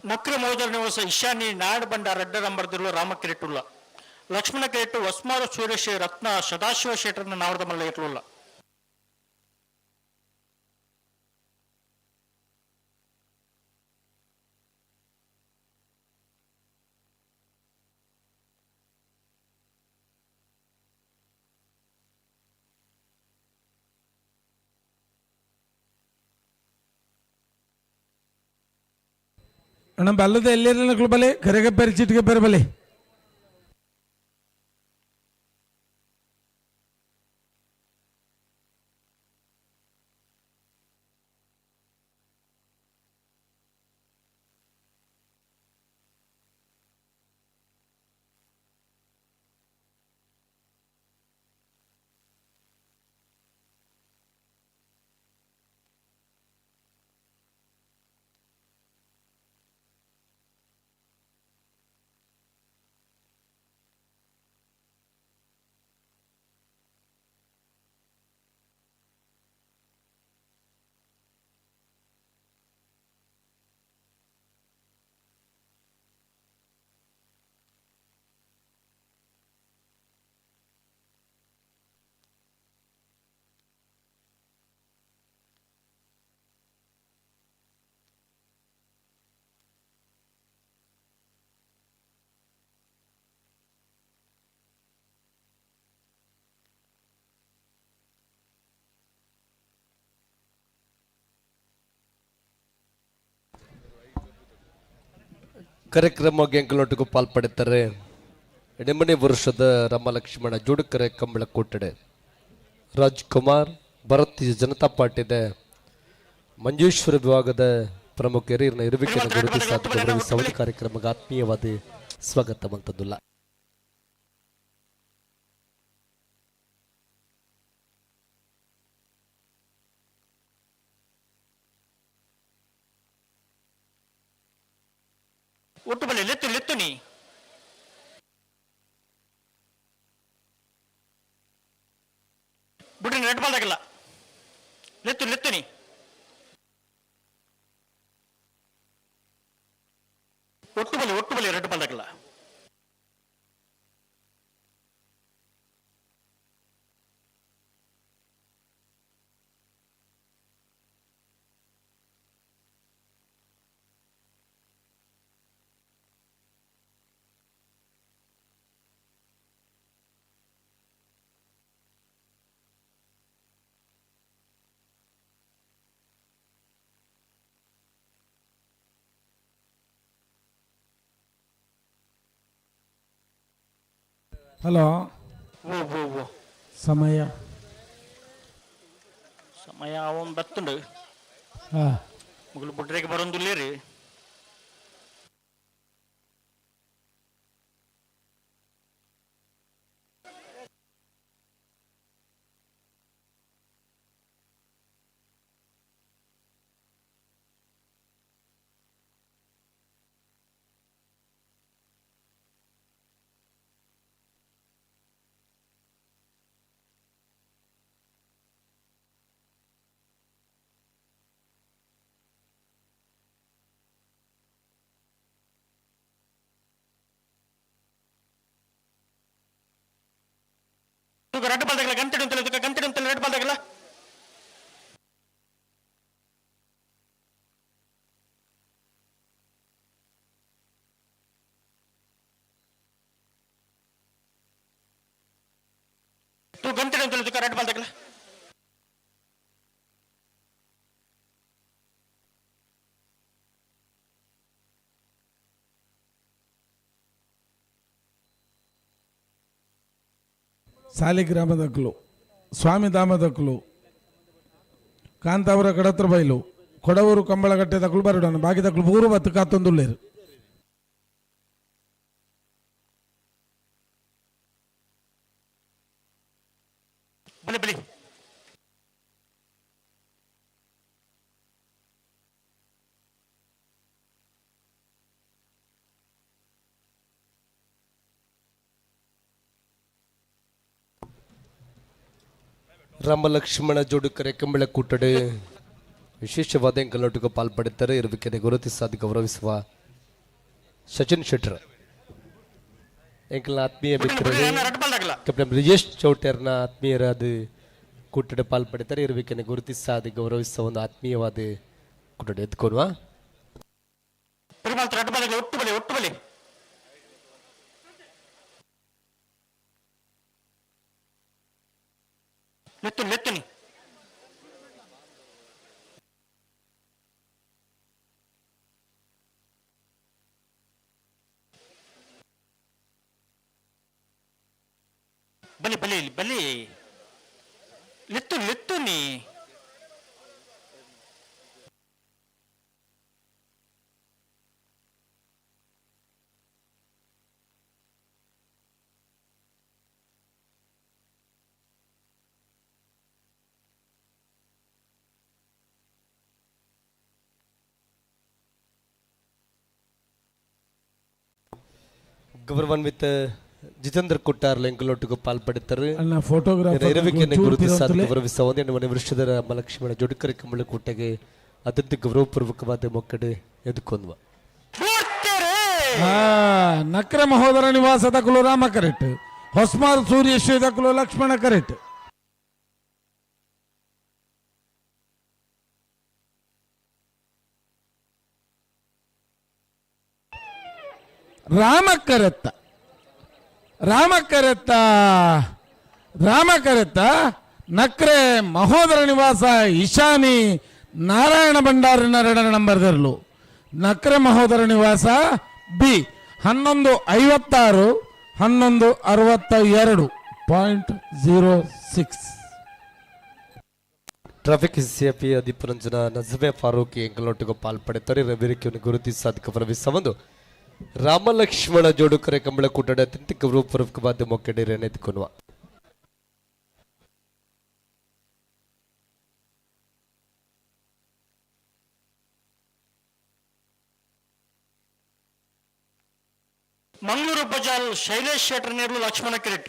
I: ಮುಕ್ರ ಮೋದರ ನಿವಾಸ ಇಶಾನಿ ನಾಡ್ ಬಂಡ ರಡ್ಡ ನಂಬರ್ದಿರುವ ರಾಮಕಿರೆಟ್ಟುಲ್ಲ ಲಕ್ಷ್ಮಣ ಕಿರೆಟ್ಟು ವಸ್ಮಾರ ಸೂರ್ಯಶ್ರೀ ರತ್ನ ಸದಾಶಿವ ಶೆಟ್ಟರ್ನ ನಾವರದ ಮಲ್ಲ ಇಟ್ಲುಲ್ಲ.
H: ಅಣ್ಣ ಬಲ್ಲದ ಎಲ್ಲಿರಲಿ ಬಲೆ ಕರೆಗೆ ಬೇರೆ ಚೀಟಿಗೆ ಬೇರೆ ಬಲೆ.
G: ಕಾರ್ಯಕ್ರಮ ಎಂಕಲೊಟ್ಟಿಗೂ ಪಾಲ್ಪಡುತ್ತಾರೆ ಎಡೆಮನೆ ವರ್ಷದ ರಾಮಲಕ್ಷ್ಮಣ ಜೋಡುಕರೆ ಕಂಬಳ ಕೊಟ್ಟಡೆ ರಾಜ್ಕುಮಾರ್ ಭಾರತೀಯ ಜನತಾ ಪಾರ್ಟಿದ ಮಂಜೇಶ್ವರ ವಿಭಾಗದ ಪ್ರಮುಖರು ಇರನ ಇರುವಿಕೆಯನ್ನು ಗುರುತಿಸಾದ ಗೌರವಿಸುವ ಕಾರ್ಯಕ್ರಮಕ್ಕೆ ಆತ್ಮೀಯವಾದ ಸ್ವಾಗತ ಮಂತದ್ದುಲ್ಲ.
I: ಒಟ್ಟು ಬಲೆ ಲೆತ್ತು ಲೆತ್ತು ನೀ ಬಿಡ್ರಿ ರೆಡ್ ಬಾಲ್ದಾಗಲ್ಲ ಲೆತ್ತು ಲೆತ್ತು ನೀ ಒಟ್ಟು ಬಲೆ ರೆಡ್ ಬಾಲ್ದಾಗಲ್ಲ.
H: ಹಲೋ, ಸಮಯ
I: ಸಮಯ ಅವನ್ ಬತ್ತುಂಡು ಮುಗುಲು ಬುಡ್ರೆಗೆ ಬರೋಂದುಲ್ಲೇರಿ. ರೆಡ್ ಬಾಲ್ದಾಗಲ್ಲ ಗಂಟೆ ಅಂತಲ್ಲ ಗಂಟೆ ಅಂತಲ್ಲ ರೆಡ್ ಬಾಲ್ದಾಗಲ್ಲ. ಗಂಟೆ ಅಂತಲ್ಲ ರೆಡ್ ಬಾಲ್ದಾಗಲ್ಲ.
H: ಸಾಲಿಗ್ರಾಮದಕ್ಕಲು ಸ್ವಾಮಿಧಾಮದಕ್ಕಲು ಕಾಂತಾವರ ಕಡತ್ರ ಬೈಲು ಕೊಡವೂರು ಕಂಬಳಗಟ್ಟೆ ದಕ್ಕಲು ಬರಡೋಣ ಬಾಕಿ ದಕ್ಕಲು ಪೂರ್ವ ಬತ್ತು ಕಾತೊಂದುಳ್ಳೇರು.
I: ಬಲಿ ಬಲಿ
G: ರಾಮಲಕ್ಷ್ಮಣ ಜೋಡುಕರೆ ಕಂಬಳ ಕೂಟಡೆ ವಿಶೇಷವಾದ ಎಂಕಲೊಟ್ಟಿಗೆ ಪಾಲ್ಪಡುತ್ತಾರೆ ಇರುವಿಕೆನೆ ಗುರುತಿಸಾದ ಗೌರವಿಸುವ ಸಚಿನ್ ಶೆಟ್ಟರ್ ಎಂಕಲ್ನ ಆತ್ಮೀಯ ಮಿತ್ರರು ಕ್ಯಾಪ್ಟನ್ ಬ್ರಿಜೇಶ್ ಚೌಟರ್ನ ಆತ್ಮೀಯರಾದ ಕೂಟದ ಪಾಲ್ಪಡಿತಾರೆ ಇರಬೇಕನ್ನು ಗುರುತಿಸಾದ ಗೌರವಿಸುವ ಒಂದು ಆತ್ಮೀಯವಾದ ಕೂಟಡೆ ಎದ್ಕೊಡುವ
I: ಪೆರುಮಾಳ್ ರಡ್ಡು ಬಾಲ್ದಾಗಲ ಒಟ್ಟು ಬಲಿ ಒಟ್ಟು ಬಲಿ ಲೆತ್ತುನಿ ಲೆತ್ತುನಿ ಬಲಿ ಬಲಿ ಬಲಿ ಲೆತ್ತುನಿ ಲೆತ್ತುನಿ
G: ಗೌರವಾನ್ವಿತ ಜಿತೇಂದ್ರ ಕೊಟ್ಟಾರ್ ಎಂಕಲೊಟ್ಟಿಗೆ ಪಾಲ್ಪಡಿತಾರೆ
H: ಅಣ್ಣ, photographer
G: ಇರಬೇಕೆನ್ನು
H: ಚೂರು
G: ಗುರುತಿಸಾದ
H: ತಿರುತ್ತಲೆ.
G: ಗೌರವಿಸುವ ಒಂದೇ ಮನೆ ವರ್ಷದ ರಾಮಲಕ್ಷ್ಮಣ ಜೋಡಿಕರ ಕಂಬಳ ಕೂಟಗೆ ಅತ್ಯಂತ ಗೌರವಪೂರ್ವಕವಾದ ಮೊಕ್ಕಡೆ ಎದುಕೊಂದ್ವ
H: ನಕ್ರ ಮಹೋದರ ನಿವಾಸ ದಕಲು ರಾಮ ಕರೆಕ್ಟ್ ಹೊಸ್ಮಾರ್ ಸೂರ್ಯಶ್ರೀ ದಕಲು ಲಕ್ಷ್ಮಣ ಕರೆಕ್ಟ್ ರಾಮ ಕರೆತ್ತ ರಾಮ ಕರೆತ್ತ ರಾಮ ಕರೆತ್ತ ನಕ್ರೆ ಮಹೋದರ ನಿವಾಸ ಈಶಾನಿ ನಾರಾಯಣ ಭಂಡಾರಿನ ಎರಡನೇ ನಂಬರ್ದರಲು ನಕ್ರೆ ಮಹೋದರ ನಿವಾಸ ಬಿ 11:56 11:62.06.
G: ಟ್ರಾಫಿಕ್ ಸಿಎಪಿ ಅಧಿಪರಂಜನ ನಜ್ಮೆ ಫಾರೂಕಿ ಎಂಕಲೊಟ್ಟಿಗೆ ಪಾಲ್ಪಡೆತಾರೆ ರವಿರಿಕೆಯನ್ನು ಗುರುತಿಸಾದ ಗೌರವಿಸುವ ಒಂದು ರಾಮಲಕ್ಷ್ಮಣ ಜೋಡುಕರೆ ಕಂಬಳ ಕೂಟದ ಅತ್ಯಂತ ಗೌರವಪೂರ್ವಕವಾದ ಮೊಕ್ಕಡೆ ಎದುಕೊನುವ
I: ಮಂಗಳೂರು ಬಜಾಲ್ ಶೈಲೇಶ್ ಶೆಟ್ಟರ್ ನೇರ್ಲು ಲಕ್ಷ್ಮಣ ಕಿರೀಟ್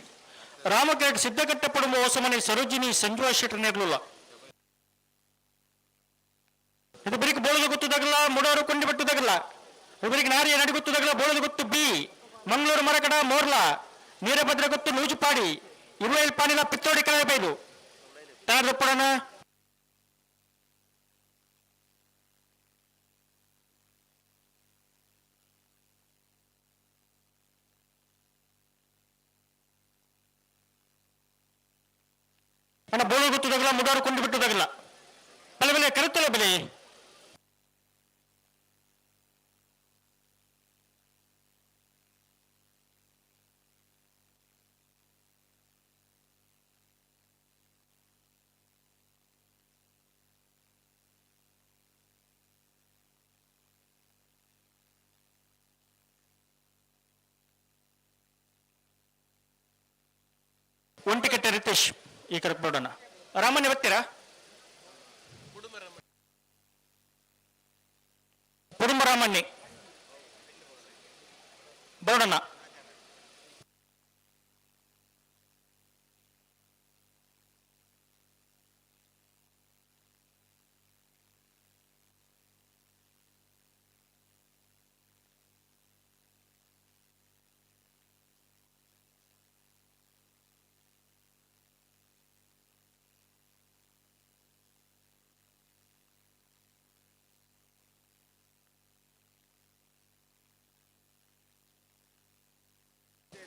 I: ರಾಮ ಕಿರೀಟ್ ಸಿದ್ದಕಟ್ಟೆ ಪಡುಂಬ ಹೊಸಮನೆ ಸರೋಜಿನಿ ಸಂಜೀವ ಶೆಟ್ಟರ್ ನೇರ್ಲುಲ್ಲ ಇದು ಬರೀಕ್ ಬೋಳದ ಗೊತ್ತುದಾಗಲ್ಲ ಮುಡೋರು ಕೊಂಡಿ ಬಿಟ್ಟುದಾಗಲ್ಲ ಒಬ್ಬರಿಗೆ ನಾರಿಯ ನಡಿಗುತ್ತುದಾಗಲ ಬೋಳದ ಗೊತ್ತು ಬಿ ಮಂಗಳೂರು ಮರಕಡ ಮೋರ್ಲಾ ನೀರಭದ್ರ ಗೊತ್ತು ನೂಜುಪಾಡಿ ಇರುವೈಲ್ ಪಾನಿಲ ಪಿತ್ತೋಡಿ ಕಳೆಯಬೈಲು ತಯಾರದಪ್ಪಡಣ ಅಣ್ಣ ಬೋಳು ಗೊತ್ತುದಾಗಲ್ಲ ಮುಡೋರು ಕೊಂಡು ಬಿಟ್ಟುದಾಗಲ್ಲ ಬಲೆ ಬೆಲೆ ಕರುತ್ತಲ್ಲ ಬೆಲೆ ಒಂಟಿಕಟ್ಟೆ ರಿತೇಶ್ ಈ ಕಡೆ ಬಿಡೋಣ ರಾಮಣ್ಣ ಬರ್ತೀರಾ ಕುಡುಂಬ ರಾಮಣ್ಣಿ ಬರೋಣ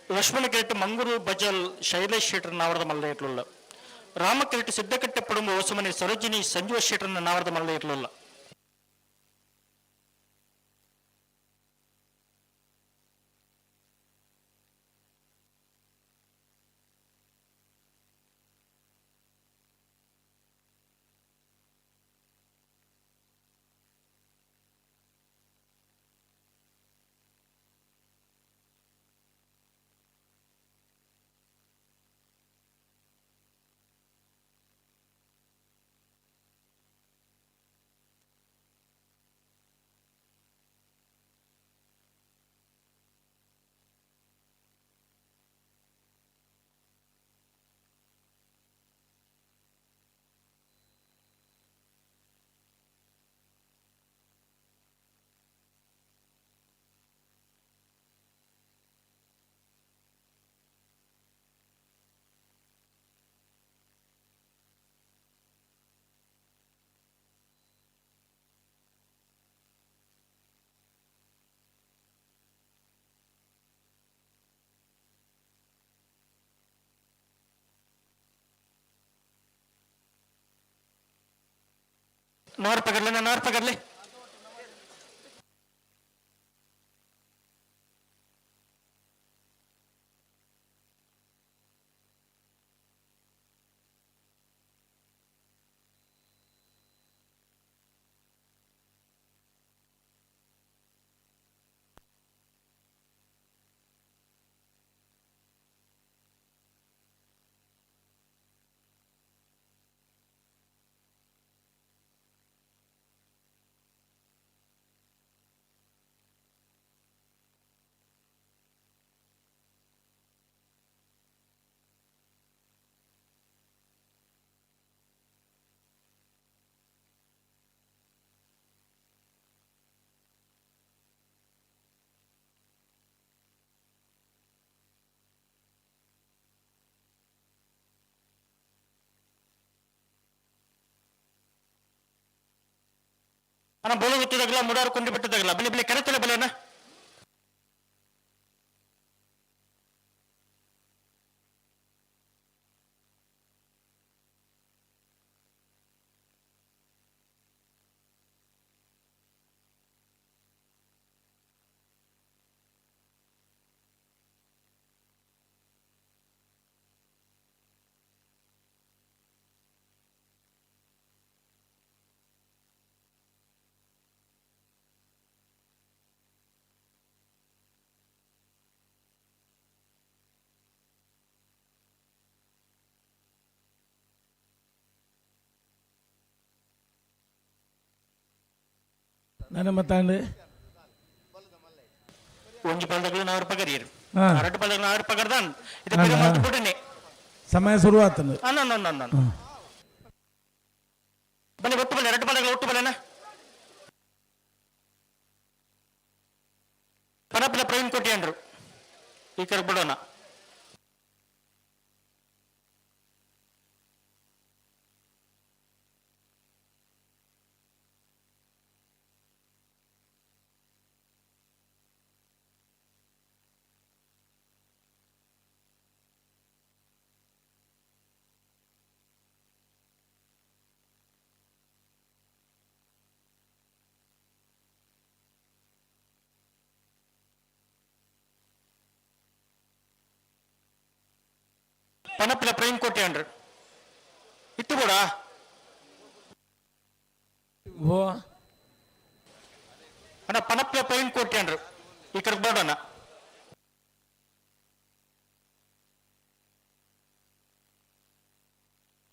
I: ಲಕ್ಷ್ಮಣ ಕಿರೀಟ್ ಮಂಗೂರು ಬಜಲ್ ಶೈಲೇಶ್ ಶೆಟ್ಟರ್ ನಾವರದ ಮಲ್ಲ ಇಟ್ಲುಲ್ಲ ರಾಮ ಕಿರೀಟ್ ಸಿದ್ದಕಟ್ಟೆ ಪಡುಂಬ ಹೊಸಮನೆ ಸರೋಜಿನಿ ಸಂಜೀವ ಶೆಟ್ಟರ್ನ ನಾವರದ ಮಲ್ಲ ಇಟ್ಲುಲ್ಲ ನಾರ್ ಪಗರ್ಲೆ, ನಾರ್ ಪಗರ್ಲೆ. ಅಣ್ಣ ಬೋಳು ಗೊತ್ತಿದಾಗಲ ಮುಡಾರು ಕೊಂಡಿ ಬಿಟ್ಟಿದಾಗಲ ಬಲಿ ಬಲಿ ಕರೆತಲೆ ಬಲೆನ.
H: ನನ್ನ ಮತ್ತಾಂಡು
I: ಒಂಜಿ ಪಲ್ದಗಳು ನಾರು ಪಗರಿಯರು.
H: ಹಾ.
I: ಎರಡು ಪಲ್ದಗಳು ನಾರು ಪಗರ್ದಾನ್ ಇದು ಪಿರ ಮಾತು ಬಿಡನೆ.
H: ಸಮಯ ಶುರುವಾತಂದು.
I: ಅನ್ನ ಅನ್ನ ಅನ್ನ ಬನ್ನಿ ಒಟ್ಟು ಬಲೆ, ಎರಡು ಪಲ್ದಗಳು ಒಟ್ಟು ಬಲೆನ. ಪನಪಿನ ಪ್ರವೀಣ್ ಕೋಟಿ ಅಂದ್ರು ಈ ಕಡೆ ಬಿಡೋಣ. ಪನಪಿನ ಪ್ರವೀಣ್ ಕೋಟಿ ಅಂದ್ರು ಇತ್ತು ಕೂಡ.
H: ಓ
I: ಅಣ್ಣ ಪನಪಿನ ಪ್ರವೀಣ್ ಕೋಟಿ ಅಂದ್ರು ಈ ಕಡೆ ಬಿಡೋಣ.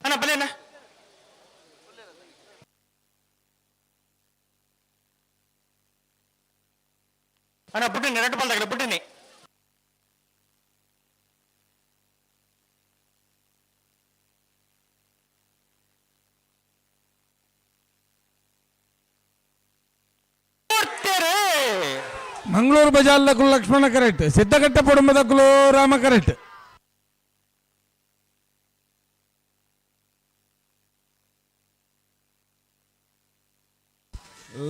I: ಅಣ್ಣ ಬಲೇನ. ಅಣ್ಣ ಬಿಟ್ಟಿನಿ, ಎರಡು ಬಲ್ದಾಗಲ ಬಿಟ್ಟಿನಿ.
H: ಮಂಗಳೂರು ಬಜಾರ್ದಕ್ಕೂ ಲಕ್ಷ್ಮಣ ಕರೆಕ್ಟ್, ಸಿದ್ದಘಟ್ಟ ಪೊಡಂಬದಕ್ಕೂ Rama correct.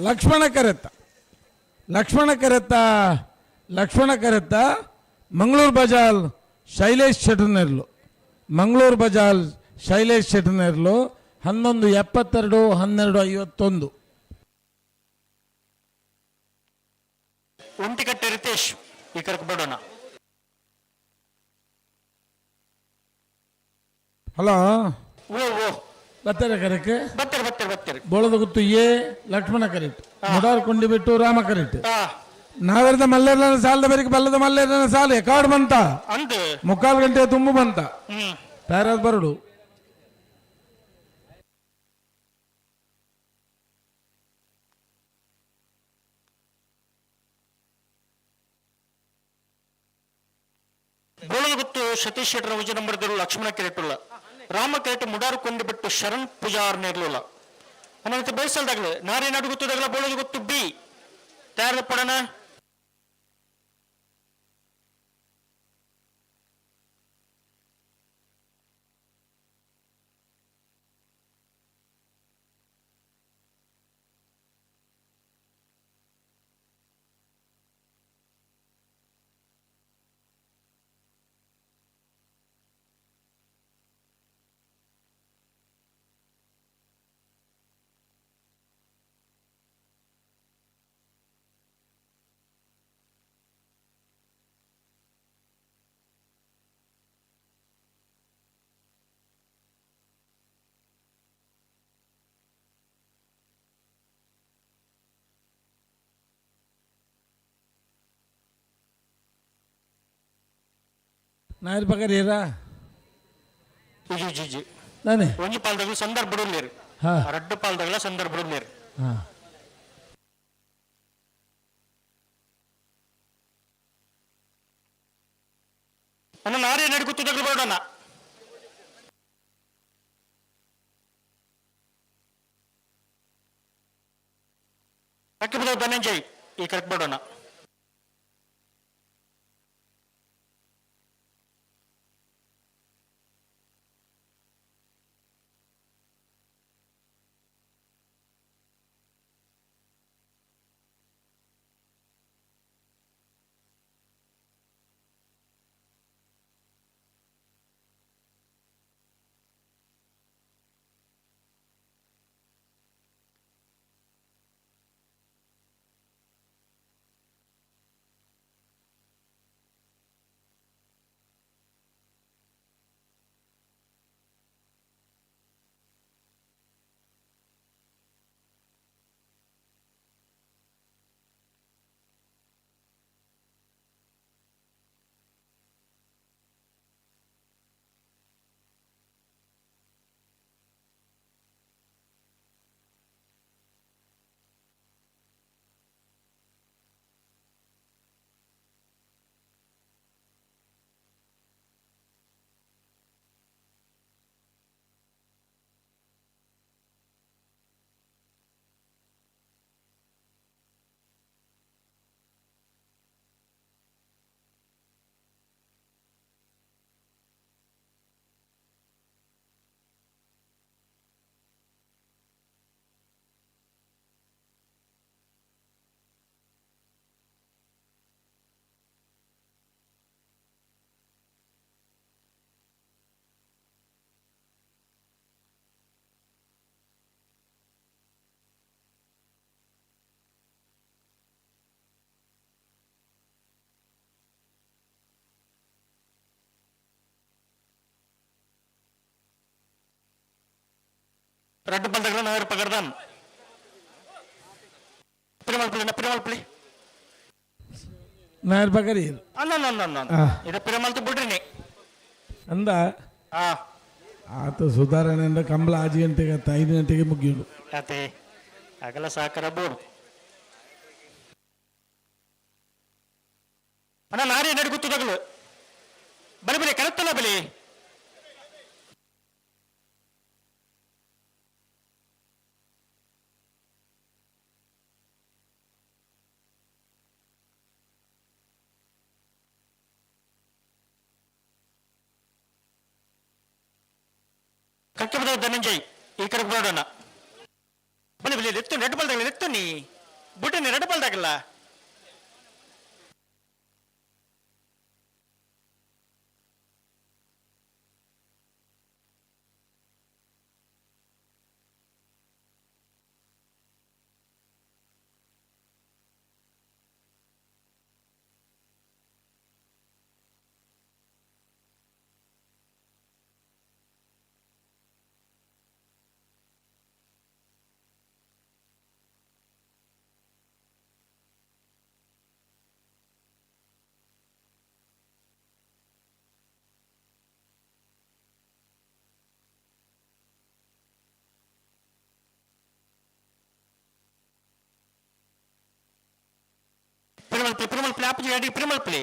H: Lakshmana correct, Lakshmana correct, Lakshmana correct. Mangaluru Bajal Shailesh ಶೆಟ್ಟರ್ನೆರ್ಲು, ಮಂಗಳೂರು ಬಜಾಲ್ ಶೈಲೇಶ್ ಶೆಟ್ಟರ್ನೆರ್ಲು 11:72, 12:51.
I: ಒಂಟಿಕಟ್ಟೆ ರಿತೇಶ್ ಈ ಕಡೆ ಬಿಡೋಣ.
H: ಹಲೋ.
I: ಓ ಓ
H: ಬರ್ತಾರೆ ಕರೆಕ್ಟ್,
I: ಬರ್ತಾರೆ ಬರ್ತಾರೆ ಬರ್ತಾರೆ.
H: ಬೋಳದ ಗುತ್ತು ಎ ಲಕ್ಷ್ಮಣ ಕರೆಕ್ಟ್, ಮುಡಾರ್ ಕೊಂಡಿ ಬಿಟ್ಟು ರಾಮ ಕರೆಕ್ಟ್. ನಾವೆರದ ಮಲ್ಲೇರನ ಸಾಲದ ಬೇರೆ ಬಲ್ಲದ ಮಲ್ಲೇರನ ಸಾಲ ಎಕಾಡ್ ಬಂತ
I: ಅಂದು
H: ಮುಕ್ಕಾಲು ಗಂಟೆ ತುಂಬ ಬಂತ ಪ್ಯಾರಾದ್ ಬರಡು.
I: ಬೋಳದ ಗುತ್ತು ಸತೀಶ್ ಶೆಟ್ಟರ್ ವಿಜಯ ನಂಬರ್ದರು ಲಕ್ಷ್ಮಣ ಕೆರೆಟುಲ್ಲ, ರಾಮ ಕೆರೆಟ್ ಮುಡಾರು ಕೊಂಡಿ ಬಿಟ್ಟು ಶರಣ್ ಪೂಜಾರ್ ನೇರ್ಲುಲ್ಲ. ಅನಂತ ಬೇಸಲ್ದಾಗಲೇ ನಾರಿ ನಾಡು ಗೊತ್ತದಾಗಲ ಬೋಳದ ಗೊತ್ತು ಬಿ ತಯಾರ ಪಡಣ.
H: ನಾಯರ್ ಪಗರಿಯರಾ?
I: ಇಜಿ ಇಜಿ ಇಜಿ.
H: ನಾನೇ
I: ಒಂಜಿ ಪಾಲ್ದಗಲ ಸಂದರ್ಭ ಉಲ್ಲೇರು.
H: ಹಾ.
I: ರಡ್ಡು ಪಾಲ್ದಗಲ ಸಂದರ್ಭ ಉಲ್ಲೇರು.
H: ಹಾ.
I: ಅಣ್ಣ ನಾರೇ ನಡುಗುತ್ತದಗಲು ಬರೋಣ. ಕಕ್ಕೆ ಧನಂಜಯ್ ಈ ಕರೆಕ್ಟ್ ಬಿಡೋಣ. ರಡ್ಡು ಬಂದಗಳ ನಾಯರ್ ಪಗರ್ದಾನ್. ಪಿರಮಲ್ಪಲಿ ಪಿರಮಲ್ಪಲಿ.
H: ನಾಯರ್ ಪಗರಿಯರು.
I: ಅಲ್ಲ ಅಲ್ಲ ಅಲ್ಲ.
H: ಆ.
I: ಇದು ಪಿರಮಲ್ತು ಬಿಡ್ರಿನಿ.
H: ಅಂದ
I: ಆ.
H: ಆತ ಸುಧಾರಣೆ ಅಂದ್ರೆ ಕಂಬಳ 5 ಗಂಟೆಗೆ ಆತ 5 ಗಂಟೆಗೆ ಮುಗಿಯೋದು.
I: ಅದೇ ಅಗಲ ಸಾಕರ ಬೋರ್ಡ್. ಅಣ್ಣ ನಾರೇ ನಡುಗುತ್ತದಗಲು ಬಲಿ ಬಲಿ ಕರೆಕ್ಟಲ್ಲ ಬಲಿ. ಕಕ್ಕೆ ಬದ ಧನಂಜಯ್ ಈ ಕಡೆ ಬರೋಣ. ಬಲಿ ಬಲಿ ಎತ್ತು ರೆಡ್ ಬಾಲ್ದಾಗಲ್ಲ ಎತ್ತು ನೀ ಬುಟ್ಟನಿ ರೆಡ್ ಬಾಲ್ದಾಗಲ್ಲ. ಪ್ರಿಮಲ್ಪಲಿ ಪ್ರಿಮಲ್ಪಲಿ ಆಪುಜಿ ಅಡಿ ಪ್ರಿಮಲ್ಪಲಿ.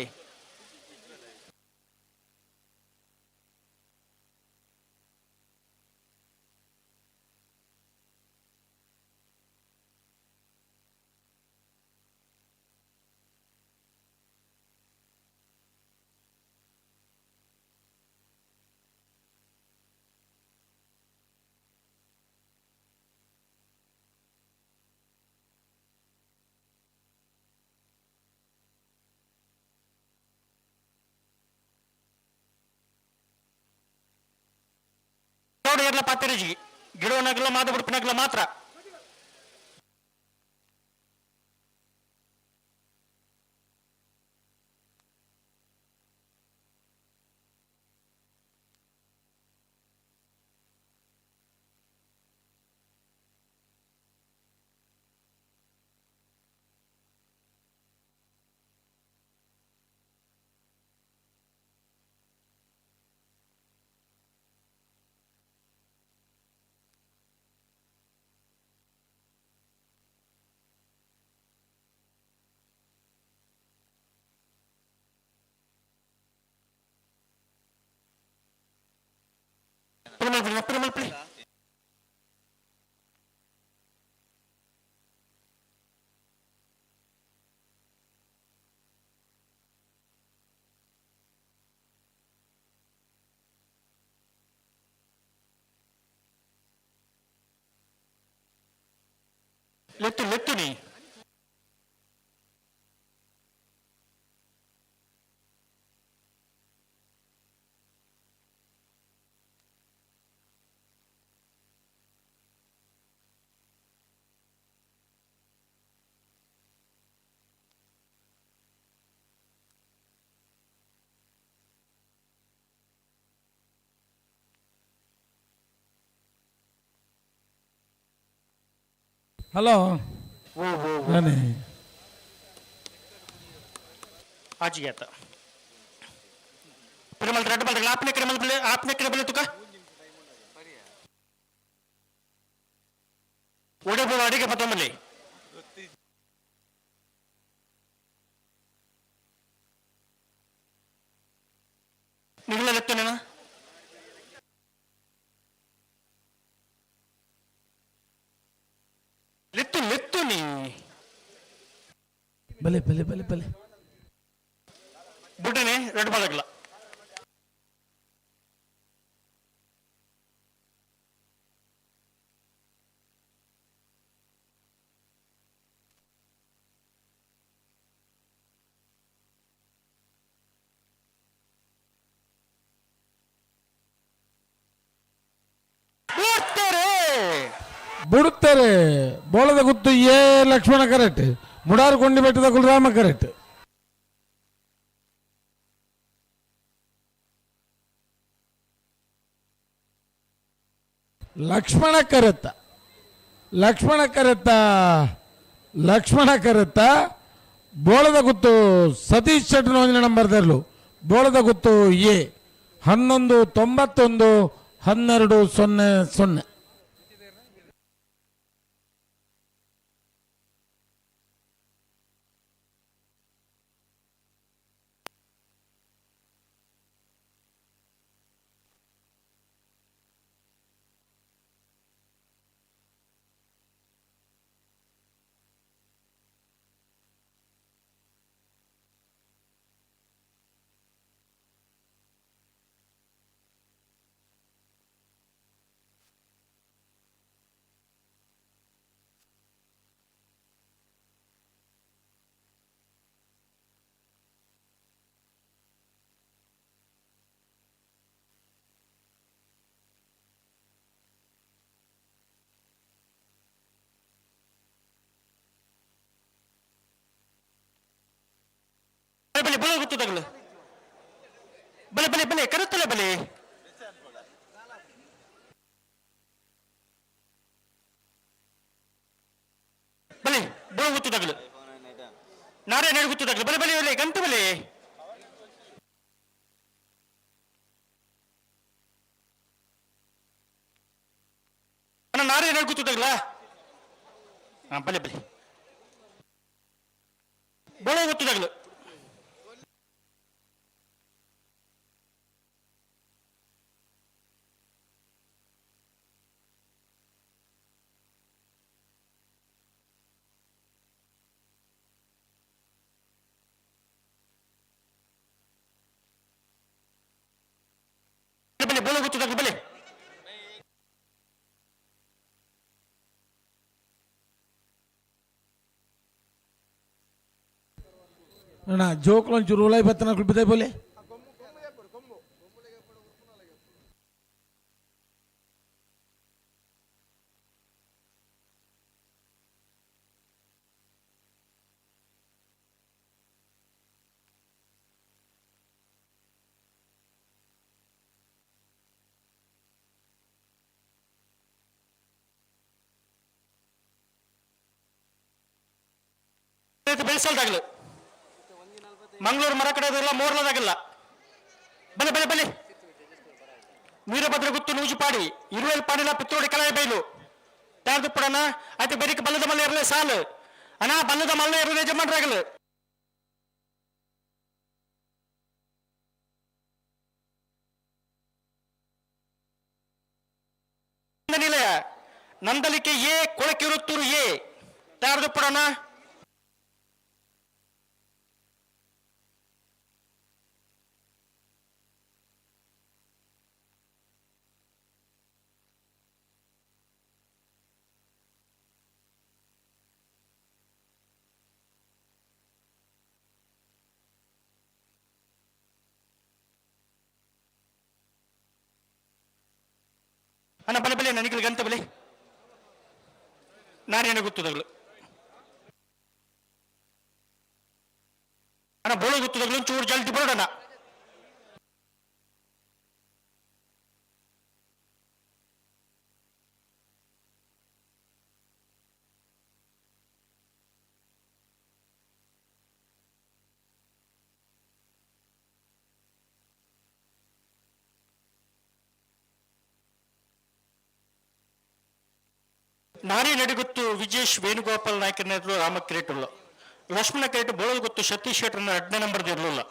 I: ಎರ್ಲ ಪಾತೆರಜಿ ಗಿಡವನಾಗಲ ಮಾದ ಬಿಡ್ಪನಾಗಲ ಮಾತ್ರ. ಮಲ್ಪಿ ಪಿರ ಮಲ್ಪಿ ಲೆತ್ತು ಲೆತ್ತು ನೀ
H: ಹಲೋ ನಾನೇ
I: ಆಜಿಗೆ ಆತ ಪಿರಮಲ್ ರೆಡ್ ಬಲ್ ಆಪ್ನೆ ಕ್ರಮಲ್ ಬಲೆ ಆಪ್ನೆ ಕ್ರಮಲ್ ತುಕ ಒಡೆ ಬೋ ಅಡಿಗೆ ಪತ್ತೊಂಬಲ್ಲಿ ನಿಗಲ ಲೆತ್ತನೇನ ಲೆತ್ತು ಲೆತ್ತು ನೀ
H: ಬಲೆ ಬಲೆ ಬಲೆ ಬಲೆ
I: ಬುಡ್ಡನೆ ರೆಡ್ ಬಾಲ್ ಆಗಲ್ಲ
H: ಬಿಡುತ್ತಾರೆ ಬೋಳದ ಗುತ್ತು ಎ ಲಕ್ಷ್ಮಣ ಕರೆಕ್ಟ್ ಮುಡಾರು ಕೊಂಡಿ ಬೆಟ್ಟದ ಕುಲರಾಮ correct. Lakshmana correct Lakshmana correct Lakshmana ಕರೆತ್ತ ಬೋಳದ ಗುತ್ತು ಸತೀಶ್ ಶೆಟ್ಟನ ಒಂದಿನ ನಂಬರ್ ತರಲು ಬೋಳದ ಗುತ್ತು ಎ 11 91 12 0 0.
I: ಬಲೆ ಬಲೆ ಗೊತ್ತದಾಗಲು ಬಲೆ ಬಲೆ ಬಲೆ ಕರುತ್ತಲ್ಲ ಬಲೆ ಬಲೆ ಬೋ ಗೊತ್ತದಾಗಲು ನಾರೇ ನಡು ಗೊತ್ತದಾಗಲು ಬಲೆ ಬಲೆ ಬಲೆ ಗಂಟು ಬಲೆ ನಾರೇ ನಡು ಗೊತ್ತದಾಗಲ ಹಾ ಬಲೆ ಬಲೆ ಬೋಳ ಗೊತ್ತದಾಗಲು ಬಲೆ ಬೋಳ ಗೊತ್ತದಾಗಲು ಬಲೆ
H: ಅಣ್ಣ ಜೋಕ್ಲೊಂಚೂರು ಉಲಾಯಿ ಬತ್ತನ ಕುಲ್ಪಿದೆ ಬೋಲೆ.
I: ಬೆಳೆಸಲ್ದಾಗಲು ಮಂಗಳೂರು ಮರ ಕಡೆದಿಲ್ಲ ಮೋರ್ಲದಾಗಲ್ಲ ಬಲೆ ಬಲೆ ಬಲೆ ವೀರಭದ್ರ ಗುತ್ತು ನೂಜುಪಾಡಿ ಇರುವೆಲ್ ಪಾಣಿಲ ಪಿತ್ರೋಡಿ ಕಲಾಯ ಬೈಲು ತಯಾರ್ದು ಆಯ್ತು ಬೆರಿಕೆ ಬಲ್ಲದ ಮಲ್ಲ ಇರಲಿ ಸಾಲು ಅಣ್ಣ ಬಲ್ಲದ ಮಲ್ಲ ಇರಲಿ ಯಜಮಾನ್ರಾಗಲು ನಿಲಯ ನಂದಲಿಕೆ ಎ ಕೊಳಕಿರುತ್ತೂರು ಎ ತಯಾರದು ಪಡೋಣ. ಅಣ್ಣ ಬಲೆ ಬಲೆ ನನಗೆ ಗಂತ ಬಲೆ ನಾನೇನು ಗೊತ್ತದಗಳು ಅಣ್ಣ ಬೋಳು ಗೊತ್ತದಗಳು ಚೂರು ಜಲ್ದಿ ಬರೋಣ. ನಾನೇ ನಡಿಗೊತ್ತು ವಿಜೇಶ್ ವೇಣುಗೋಪಾಲ್ ನಾಯಕನ ರಾಮ ಕ್ರಿಯೇಟುಳ್ಳ ಲಕ್ಷ್ಮಣ ಕ್ರಿಯೇಟ್ ಬೋಳದ ಗೊತ್ತು ಸತೀಶ್ ಶೆಟ್ಟರ್ನ ಎರಡನೇ ನಂಬರ್ ಇರಲಿಲ್ಲ.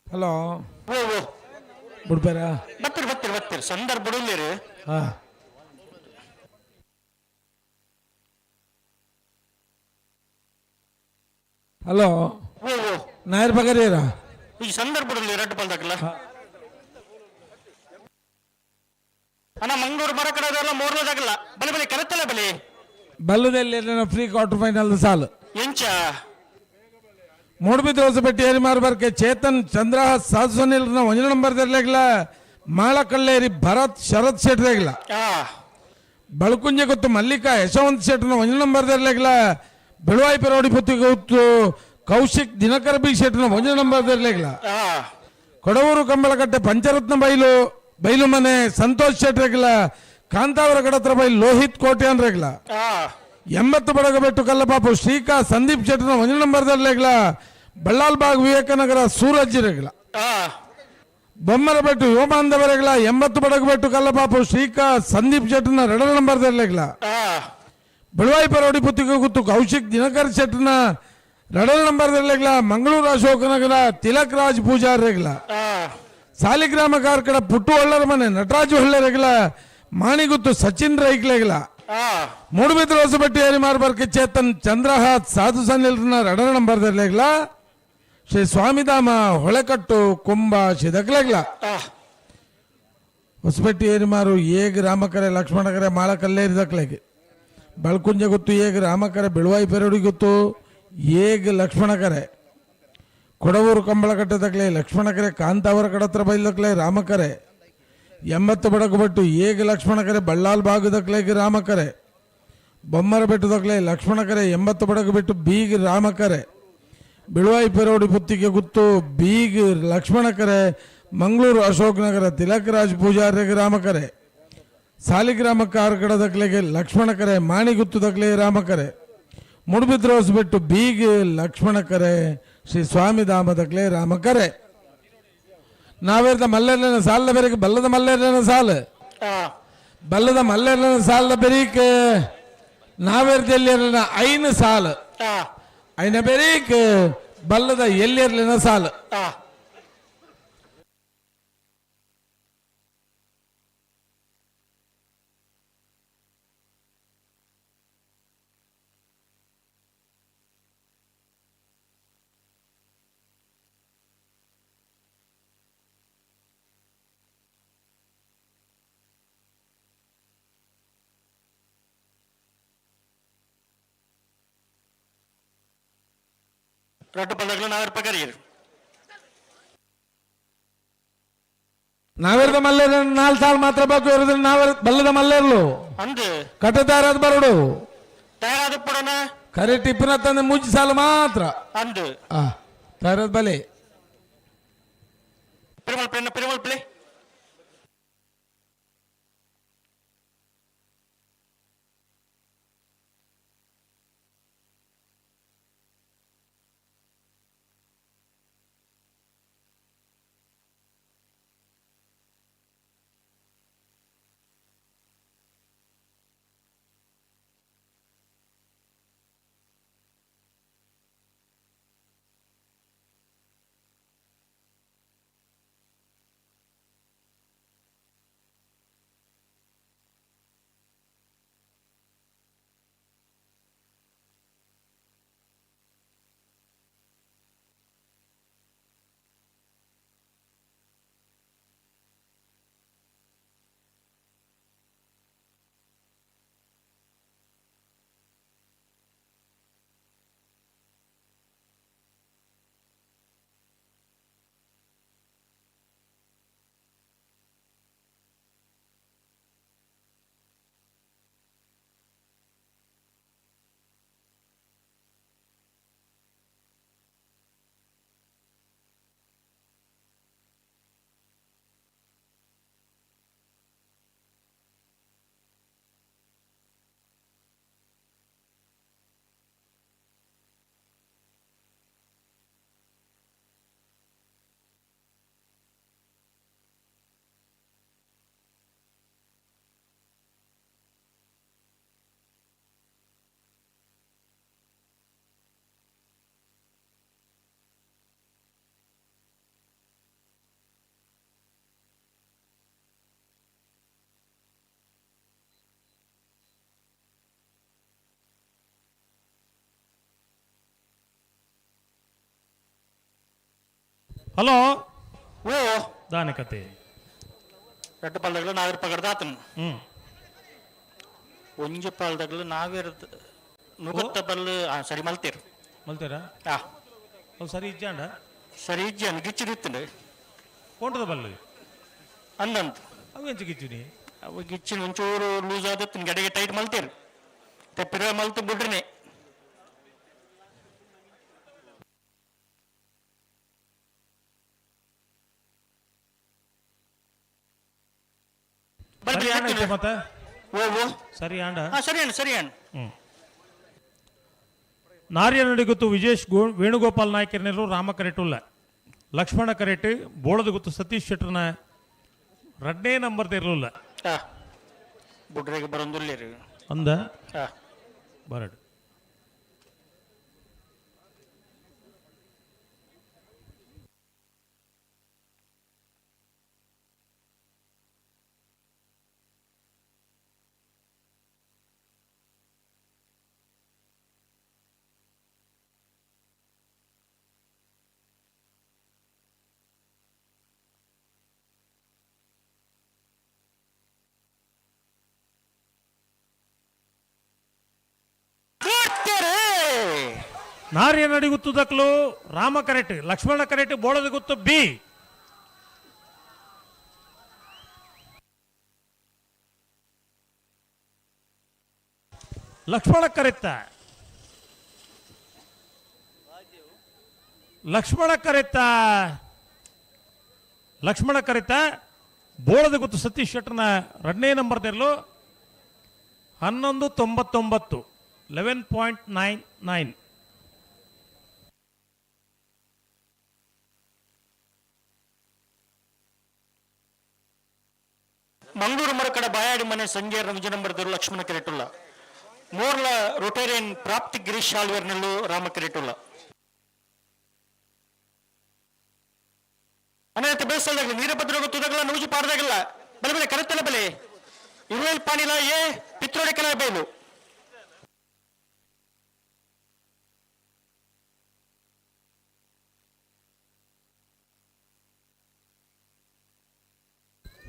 H: ಹಲೋ.
I: ಓ ಓ.
H: ಬುಡ್ಬೇರ.
I: ಬತ್ತೀರಿ ಬತ್ತೀರಿ ಬತ್ತೀರಿ ಸಂದರ್ಭ ಬಿಡಲಿರಿ.
H: ಹಾ. ಹಲೋ.
I: ಓ ಓ.
H: ನಾಯರ್ ಬಗರೀರ.
I: ಈ ಸಂದರ್ಭದಲ್ಲಿ ರೆಡ್ ಬಲ್ದಾಗಲ್ಲ ಅಣ್ಣ ಮಂಗಳೂರು ಮರ ಕಡೆ ಅದೆಲ್ಲ ಮೂರನೇದಾಗಲ್ಲ ಬಲೆ ಬಲೆ ಕರೆತಲ್ಲ ಬಲೆ.
H: ಬಲ್ಲದಲ್ಲಿ ಪ್ರೀ ಕ್ವಾರ್ಟರ್ ಫೈನಲ್ ಸಾಲು.
I: ಎಂಚ
H: ಮೂಡುಬಿದ್ರೆ ಹೊಸಪೇಟೆ ಏರಿಮಾರು ಬರ್ಕೆ ಚೇತನ್ ಚಂದ್ರಹಾಸ್ ಸಾಧು ಸುನಿಲ್ನ ಒಂಜನೇ ನಂಬರ್ ದರ್ಲೆಗ್ಲ ಮಾಳಕಳ್ಳೇರಿ ಭರತ್ ಶರತ್ ಶೆಟ್ರೆಗ್ಲ ಬಳಕುಂಜೆ ಗೊತ್ತು ಮಲ್ಲಿಕಾ ಯಶವಂತ್ ಶೆಟ್ರನ ಒಂಜನೇ ನಂಬರ್ ದರ್ಲೆಗ್ಲ ಬೆಳುವಾಯಿ ಪೆರೋಡಿ ಪುತ್ತಿ ಗೊತ್ತು ಕೌಶಿಕ್ ದಿನಕರ ಬಿ ಶೆಟ್ರನ ಒಂಜನೇ ನಂಬರ್ ದರ್ಲೆಗ್ಲ ಕೊಡವೂರು ಕಂಬಳಕಟ್ಟೆ ಪಂಚರತ್ನ ಬೈಲು ಬೈಲು ಮನೆ ಸಂತೋಷ್ ಶೆಟ್ರೆಗ್ಲ ಕಾಂತಾವರ ಕಡತ್ರ ಬೈಲು ಲೋಹಿತ್ ಕೋಟ್ಯಾನ್ ರೆಗ್ಲ 80 ಬಡಗಬೆಟ್ಟು ಕಲ್ಲಪಾಪು ಶ್ರೀಕಾ ಸಂದೀಪ್ ಶೆಟ್ರನ ಒಂಜನೇ ನಂಬರ್ ದರ್ಲೆಗ್ಲ ಬಳ್ಳಾಲ್ಬಾಗ್ ವಿವೇಕನಗರ ಸೂರಜ್ ರೆಗ್ಲ ಬೊಮ್ಮರಬೆಟ್ಟು ಯೋಮಾಂದವರೆಗ್ಲ 80 ಬಡಗಬೆಟ್ಟು ಕಲ್ಲಪಾಪು ಶ್ರೀಕಾ ಸಂದೀಪ್ ಶೆಟ್ರನ ಎರಡನೇ ನಂಬರ್ ದರ್ಲೆಗ್ಲ ಬೆಳುವಾಯಿ ಪರೋಡಿ ಪುತ್ತಿಗೆ ಗುತ್ತು ಕೌಶಿಕ್ ದಿನಕರ್ ಶೆಟ್ರನ ಎರಡನೇ ನಂಬರ್ ದರ್ಲೆಗ್ಲ ಮಂಗಳೂರು ಅಶೋಕನಗರ ತಿಲಕ್ ರಾಜ್ ಪೂಜಾರ್ ರೆಗ್ಲ ಸಾಲಿಗ್ರಾಮ ಕಾರ್ಕಡ ಪುಟ್ಟು ಹೊಳ್ಳರ ಮನೆ ನಟರಾಜ್ ಹೊಳ್ಳರೆಗ್ಲ ಮಾಣಿಗುತ್ತು ಸಚಿನ್ ರೈಕ್ಲೆಗ್ಲ ಮೂಡುಬಿದ್ರೆ ಹೊಸಬಟ್ಟಿ ಹರಿಮಾರ್ ಬರ್ಕೆ ಚೇತನ್ ಚಂದ್ರಹಾತ್ ಸಾಧು ಸನ್ನಿಲ್ರನ ಎರಡನೇ ನಂಬರ್ ದರ್ಲೆಗ್ಲ ಶ್ರೀ ಸ್ವಾಮಿಧಾಮ ಹೊಳೆಕಟ್ಟು ಕುಂಬ ಶಿದಕ್ಲೆಗ್ಲ ಹೊಸಪೆಟ್ಟಿ ಏರಿಮಾರು ಏಗ್ ರಾಮಕರೆ ಲಕ್ಷ್ಮಣಕರೆ ಮಾಳಕಲ್ಲೇರಿ ದಕ್ಲೆಗೆ ಬಳಕುಂಜ ಗೊತ್ತು ಏಗ್ ರಾಮಕರೆ ಬೆಳುವಾಯಿ ಪೆರಡಿ ಗೊತ್ತು ಏಗ್ ಲಕ್ಷ್ಮಣಕರೆ ಕೊಡವೂರು ಕಂಬಳಕಟ್ಟೆ ತಕ್ಲೆ ಲಕ್ಷ್ಮಣಕರೆ ಕಾಂತಾವರ ಕಡತ್ರ ಬೈಲಕ್ಲೆ ರಾಮಕರೆ 80 ಬಡಗುಬಟ್ಟು ಏಗ್ ಲಕ್ಷ್ಮಣಕರೆ ಬಳ್ಳಾಲ್ ಬಾಗುದಕ್ಲೆಗೆ ರಾಮಕರೆ ಬೊಮ್ಮರ ಬೆಟ್ಟದಕ್ಲೆ ಲಕ್ಷ್ಮಣಕರೆ 80 ಬಡಗುಬೆಟ್ಟು ಬೀಗ್ ರಾಮಕರೆ ಬಿಳುವಾಯಿ ಪೆರೋಡಿ ಪುತ್ತಿಗೆ ಗುತ್ತು ಬೀಗ್ ಲಕ್ಷ್ಮಣಕರೆ ಮಂಗಳೂರು ಅಶೋಕನಗರ ತಿಲಕ್ ರಾಜ್ ಪೂಜಾರಿಗೆ ರಾಮಕರೆ ಸಾಲಿಗ್ರಾಮ ಕಾರ್ಕಡ ದಕ್ಲೆಗೆ ಲಕ್ಷ್ಮಣಕರೆ ಮಾಣಿಗುತ್ತು ದಕ್ಲೆ ರಾಮಕರೆ ಮುಡುಬಿದ್ರೆ ಹೊಸಬೆಟ್ಟು ಬೀಗ್ ಲಕ್ಷ್ಮಣಕರೆ ಶ್ರೀ ಸ್ವಾಮಿಧಾಮ ದಕ್ಲೆ ರಾಮಕರೆ ನಾವೇರ್ದ ಮಲ್ಲೆರ್ಲನ ಸಾಲದ ಬೆರಕೆ ಬಲ್ಲದ ಮಲ್ಲೆರ್ಲನ ಸಾಲು ಬಲ್ಲದ ಮಲ್ಲೆರ್ಲನ ಸಾಲದ ಬೆರೀಕ್ ನಾವೇರ್ದ ಎಲ್ಲಿರ್ಲನ ಐನು ಸಾಲು ಐನ ಬೆರೀಕ್ ಬಲ್ಲದ ಎಲ್ಲಿರ್ಲಿನ ಸಾಲು.
I: ರಡ್ಡು ಪಲ್ದಾಗಲು ನಾವೇರ್ ಪಗರಿಯರು.
H: ನಾವೆರ್ದ ಮಲ್ಲೇರ ನಾಲ್ ಸಾಲ್ ಮಾತ್ರ ಬಾಕಿ ಇರೋದ್ರಿಂದ ನಾವೆರ್ ಬಲ್ಲದ ಮಲ್ಲೇರ್ಲು
I: ಅಂದು
H: ಕಟ್ಟದಾರದ ಬರಡು
I: ತಯಾರಾದ ಪಡೋಣ
H: ಕರೆ ಟಿಪ್ಪಿನ ತಂದೆ ಮುಜ್ಜಿ ಸಾಲು ಮಾತ್ರ
I: ಅಂದು
H: ಆ ತಯಾರಾದ ಬಲೆ
I: ಪೆರುಮಲ್ ಪ್ಲೇ ಪೆರುಮಲ್ ಪ್ಲೇ.
T: ಹಲೋ
I: ಓ
T: ದಾನೆ ಕತೆ
I: ರಡ್ಡು ಪಾಲ್ದಾಗಲು ನಾವೇರ್ ಪಗಡ್ದ ಆತನು. ಒಂಜಿ ಪಾಲ್ದಾಗಲು ನಾವೇರ್ ನುಗುತ್ತ ಬಲ್ಲು ಸರಿ ಮಲ್ತೇರು.
T: ಮಲ್ತೇರಾ?
I: ಆ.
T: ಅವು ಸರಿ ಇಜ್ಜಾಂಡ?
I: ಸರಿ ಇಜ್ಜಾಂಡ್ ಗಿಚ್ಚಿಡಿತ್ತಂಡು.
T: ಕೊಂಡದ ಬಲ್ಲು?
I: ಅಂದಂತ.
T: ಅವು ಎಂಚ ಗಿಚ್ಚಿನಿ?
I: ಅವು ಗಿಚ್ಚಿನ ಒಂಚೂರು ಲೂಸ್ ಆದತ್ತು ಗಡಿಗೆ ಟೈಟ್ ಮಲ್ತೇರು ತೆಪ್ಪಿರ ಮಲ್ತು ಬಿಡ್ರಿನಿ.
T: ಸರಿ ಆಂಡ ಇತ್ತೆ ಮತ್ತೆ?
I: ಓ ಓ.
T: ಸರಿ ಆಂಡ?
I: ಹಾ ಸರಿ ಅಣ್ಣ, ಸರಿ ಅಣ್ಣ.
T: ನಾರ್ಯ ನಡಿಗುತ್ತು ವಿಜೇಶ್ ವೇಣುಗೋಪಾಲ್ ನಾಯ್ಕರ್ನೆಲ್ಲೂ ರಾಮ ಕರೆಟುಲ್ಲ ಲಕ್ಷ್ಮಣ ಕರೆಟ್ ಬೋಳದ ಗುತ್ತು ಸತೀಶ್ ಶೆಟ್ಟರ್ನ ರಡ್ನೇ ನಂಬರ್ ಇರಲಿಲ್ಲ.
I: ಬುಡ್ರಿಗೆ ಬರೋಂದುಲ್ಲೇರು.
T: ಅಂದ ಬರಡು. ನಾರ್ಯ ನಡಿಗುತ್ತು ದಕ್ಲು ರಾಮ ಕರೆಟ್ ಲಕ್ಷ್ಮಣ ಕರೆಟ್ ಬೋಳದ ಗುತ್ತು B. Lakshmana correct Lakshmana correct Lakshmana ಕರೆತ್ತ ಬೋಳದ ಗುತ್ತು ಸತೀಶ್ ಶೆಟ್ಟರ್ನ ಎರಡನೇ ನಂಬರ್ ತೆರಲು 11.99 11.99.
I: ಮಂಗಳೂರು ಮರಕಡ ಬಾಯಾಡಿ ಮನೆ ಸಂಜೆ ರಂಜ ನಂಬರ್ ದೊರು ಲಕ್ಷ್ಮಣ ಕಿರೇಟುಲ್ಲ ಮೋರ್ಲ ರೊಟೇರಿಯನ್ ಪ್ರಾಪ್ತಿ ಗಿರೀಶ್ ಶಾಲ್ವೇರ್ನಲ್ಲೂ ರಾಮ ಕಿರೇಟುಲ್ಲ ಅನೇಕ ಬೇಸಲ್ದಾಗಲಿ ವೀರಭದ್ರ ತುದಗಲ ನೂಜು ಪಾಡ್ದಾಗಲ್ಲ ಬಲೆ ಬಲೆ ಕರೆತಲ ಬಲೆ ಇರುವೆಲ್ ಪಾಣಿಲ ಏ ಪಿತ್ರೋಡೆ ಕೆಲ ಬೈಲು.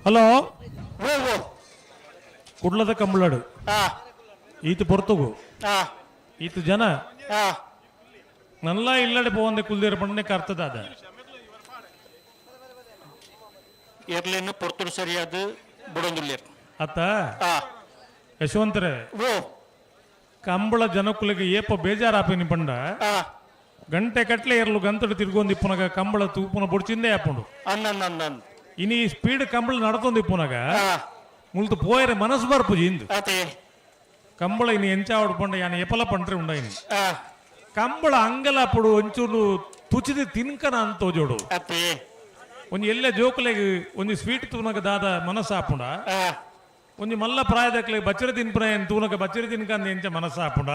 T: ಹಲೋ
I: ಓ ಓ.
T: ಕುಡ್ಲದ ಕಂಬಳಾಡು ಈತ ಪೊರ್ತುಗು ಈತ ಜನ ನಲ್ಲ ಇಲ್ಲಡೆ ಪೋವಂದೆ ಕುಲ್ದಿರ ಪಂಡನೆ ಕರ್ತದ ಅದ.
I: ಎರ್ಲೆನ್ ಪೊರ್ತುಡು ಸರಿಯಾದ ಬುಡೊಂದುಲ್ಲೆರ್.
T: ಅತ್ತ ಯಶವಂತರೇ, ಕಂಬಳ ಜನಕುಲಿಗೆ ಏಪ ಬೇಜಾರಾಪಿನಿ ಪಂಡ ಗಂಟೆ ಕಟ್ಲೆ ಎರ್ಲು ಗಂತಡು ತಿರ್ಗೊಂದು ಇಪ್ಪುನಗ ಕಂಬಳ ತೂಪುನ ಬುಡ್ಚಿಂದೇ ಆಪುಂಡು. ಇನಿ ಸ್ಪೀಡ್ ಕಂಬಳ ನಡತೊಂದು ಇಪ್ಪುನಗ ಮುಲ್ತು ಪೋಯರೆ ಮನಸ್ಸು ಬರ್ಪುಜಿ ಇಂದು. ಕಂಬಳ ಇನಿ ಎಂಚಾವಡು ಪಂಡ ಯಾನ್ ಎಪಲ ಪಂಡ್ರೆ ಉಂಡ ಇನಿ ಕಂಬಳ ಅಂಗಲಾಪುಡು ಒಂಚೂರು ತುಚಿದ ತಿನ್ಕನ ಅಂತೋಜೋಡು. ಒಂಜಿ ಎಲ್ಲ ಜೋಕುಲೆಗ್ ಒಂಜಿ ಸ್ವೀಟ್ ತೂನಗ ದಾದ ಮನಸ್ಸಾಪುಂಡ, ಒಂಜಿ ಮಲ್ಲ ಪ್ರಾಯದಕ್ಲೆ ಬಚ್ಚರ ತಿನ್ಪುನ ತೂನಗ ಬಚ್ಚರ ತಿನ್ಕಂದ ಎಂಚ ಮನಸ್ಸಾಪುಂಡ,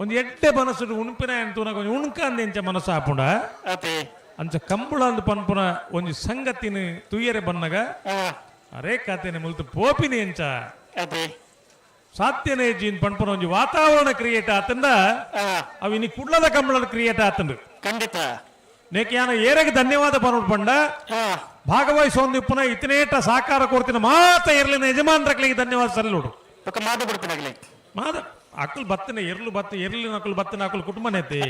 T: ಒಂಜಿ ಎಡ್ಡೆ ಮನಸ್ಸು ಉಣ್ಪಿನ ತೂನಗ ಒಂಜಿ ಉಣ್ಕಂದ ಎಂಚ ಮನಸ್ಸಾಪುಂಡ. ಅಂಚ ಕಂಬಳ ಅಂದ್ ಪನ್ಪುನ ಒಂಜಿ ಸಂಗತಿನ ತುಯ್ಯರೆ ಬನ್ನಗ ಅರೇ ಕಾತೇನೆ ಮುಲ್ತು ಪೋಪಿನಿ ಎಂಚ ಸಾಧ್ಯನೇ ಜೀನ್ ಪನ್ಪುನ ಒಂಜಿ ವಾತಾವರಣ ಕ್ರಿಯೇಟ್ ಆತಂದ ಅವು ಇನಿ ಕುಡ್ಲದ ಕಂಬಳ ಕ್ರಿಯೇಟ್ ಆತಂದು.
I: ಖಂಡಿತ
T: ನೇಕೆ ಯಾನ ಏರೆಗೆ ಧನ್ಯವಾದ ಪನೋಡ್ ಪಂಡ ಭಾಗವಹಿಸೊಂದು ಇಪ್ಪುನ ಇತನೇಟ ಸಾಕಾರ ಕೊಡ್ತಿನ ಮಾತ ಎರ್ಲಿನ ಯಜಮಾನ್ರಕ್ಲಿಗೆ ಧನ್ಯವಾದ ಸಲ್ಲೋಡು.
I: ಮಾದ ಬಿಡ್ಪಿನಾಗ್ಲಿ
T: ಮಾದ ಅಕ್ಕಲ್ ಬತ್ತನೆ ಎರ್ಲು ಬತ್ತ ಎರ್ಲಿನ ಅಕ್ಕಲ್ ಬತ್ತನ ಅಕ್ಕಲ್ ಕುಟುಂಬನೇತಿ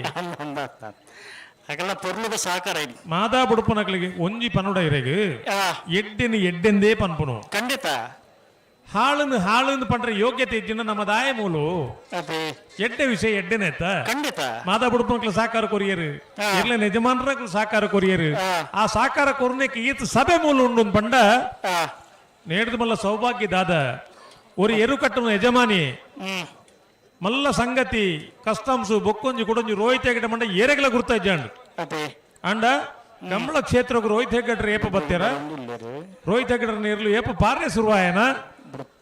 I: ಅಕಲ್ನ ಪೊರ್ಲುದ ಸಹಕಾರ ಇದು.
T: ಮಾದಾ ಬುಡುಪನಕ್ಲಿಗೆ ಒಂಜಿ ಪನುಡ ಇರೆಗ್ ಎಡ್ಡೆನು ಎಡ್ಡೆಂದೇ ಪನ್ಪುನು.
I: ಖಂಡಿತ
T: ಹಾಳನ್ನು ಹಾಳನ್ನು ಪಂಡ್ರೆ ಯೋಗ್ಯತೆ ಇಜ್ಜಿನ ನಮ್ಮ ದಾಯ ಮೂಲು ಎಡ್ಡೆ ವಿಷಯ ಎಡ್ಡೆನೇತ.
I: ಖಂಡಿತ
T: ಮಾದಾ ಬುಡುಪನಕ್ಲು ಸಾಕಾರ ಕೊರಿಯರು, ಎರ್ಲಿನ ಯಜಮಾನ್ರಕ್ಲು ಸಾಕಾರ ಕೊರಿಯರು. ಆ ಸಾಕಾರ ಕೊರ್ನೆಕ್ ಈತ ಸಭೆ ಮೂಲು ಉಂಡು ಪಂಡ ನೇಡ್ದು ಮಲ್ಲ ಸೌಭಾಗ್ಯ ದಾದ ஒரு ಎರು ಕಟ್ಟುನ ಯಜಮಾನಿ ಮಲ್ಲ ಸಂಗತಿ ಕಸ್ಟಮ್ಸ್ ಬೊಕ್ಕೊಂಜಿ ಕುಡೊಂಜಿ ರೋಹಿತ್ ಹೆಗಡೆ ಮಂಡ ಏರೆಗಲ ಗುರ್ತ ಇಜ್ಜಾಂಡು. ಅಂಡ ಕಂಬಳ ಕ್ಷೇತ್ರಕ್ಕೆ ರೋಹಿತ್ ಹೆಗಡ್ರ ಏಪ ಬತ್ತೀರ, ರೋಹಿತ್ ಹೆಗಡ್ರ ನೀರ್ಲು ಏಪ ಪಾರ್ನೆ ಶುರುವಾಯನ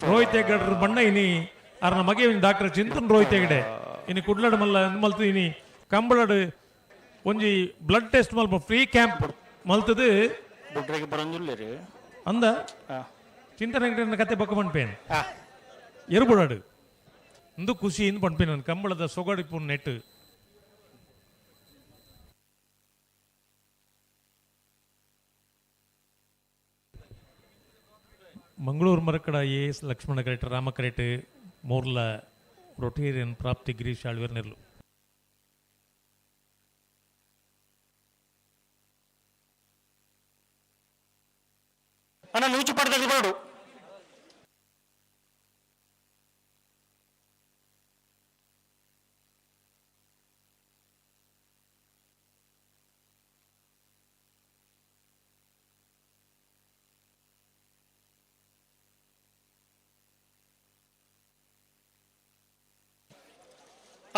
T: ರೋಹಿತ್ ಹೆಗಡ್ರ ಬಣ್ಣ ಇನಿ ಅರ್ನ ಮಗೆ ಡಾಕ್ಟರ್ ಚಿಂತನ್ ರೋಹಿತ್ ಹೆಗಡೆ ಇನಿ ಕುಡ್ಲಡ್ ಮಲ್ಲ ಮಲ್ತು ಇನಿ ಕಂಬಳಡ್ ಒಂಜಿ ಬ್ಲಡ್ ಟೆಸ್ಟ್ ಮಲ್ಪ ಫ್ರೀ ಕ್ಯಾಂಪ್ ಮಲ್ತದು ಅಂದ ಚಿಂತನ್ ಹೆಗಡೆ ಕತೆ ಬೊಕ್ಕ ಪನ್ಪೇನು ಎರುಬುಡಾಡು ಇಂದು ಖುಷಿ ಇಂದು ಪನ್ಪೇನು ಕಂಬಳದ ಸೊಗಡಿಪು ನೆಟ್. Mangaluru Marakada A S Lakshmana Karate Rama Karate Morla Rotarian Prapti Girish Alver Nerlu.
I: ಅಣ್ಣ ನೂಚು ಪಡೆದ ಬರಡು.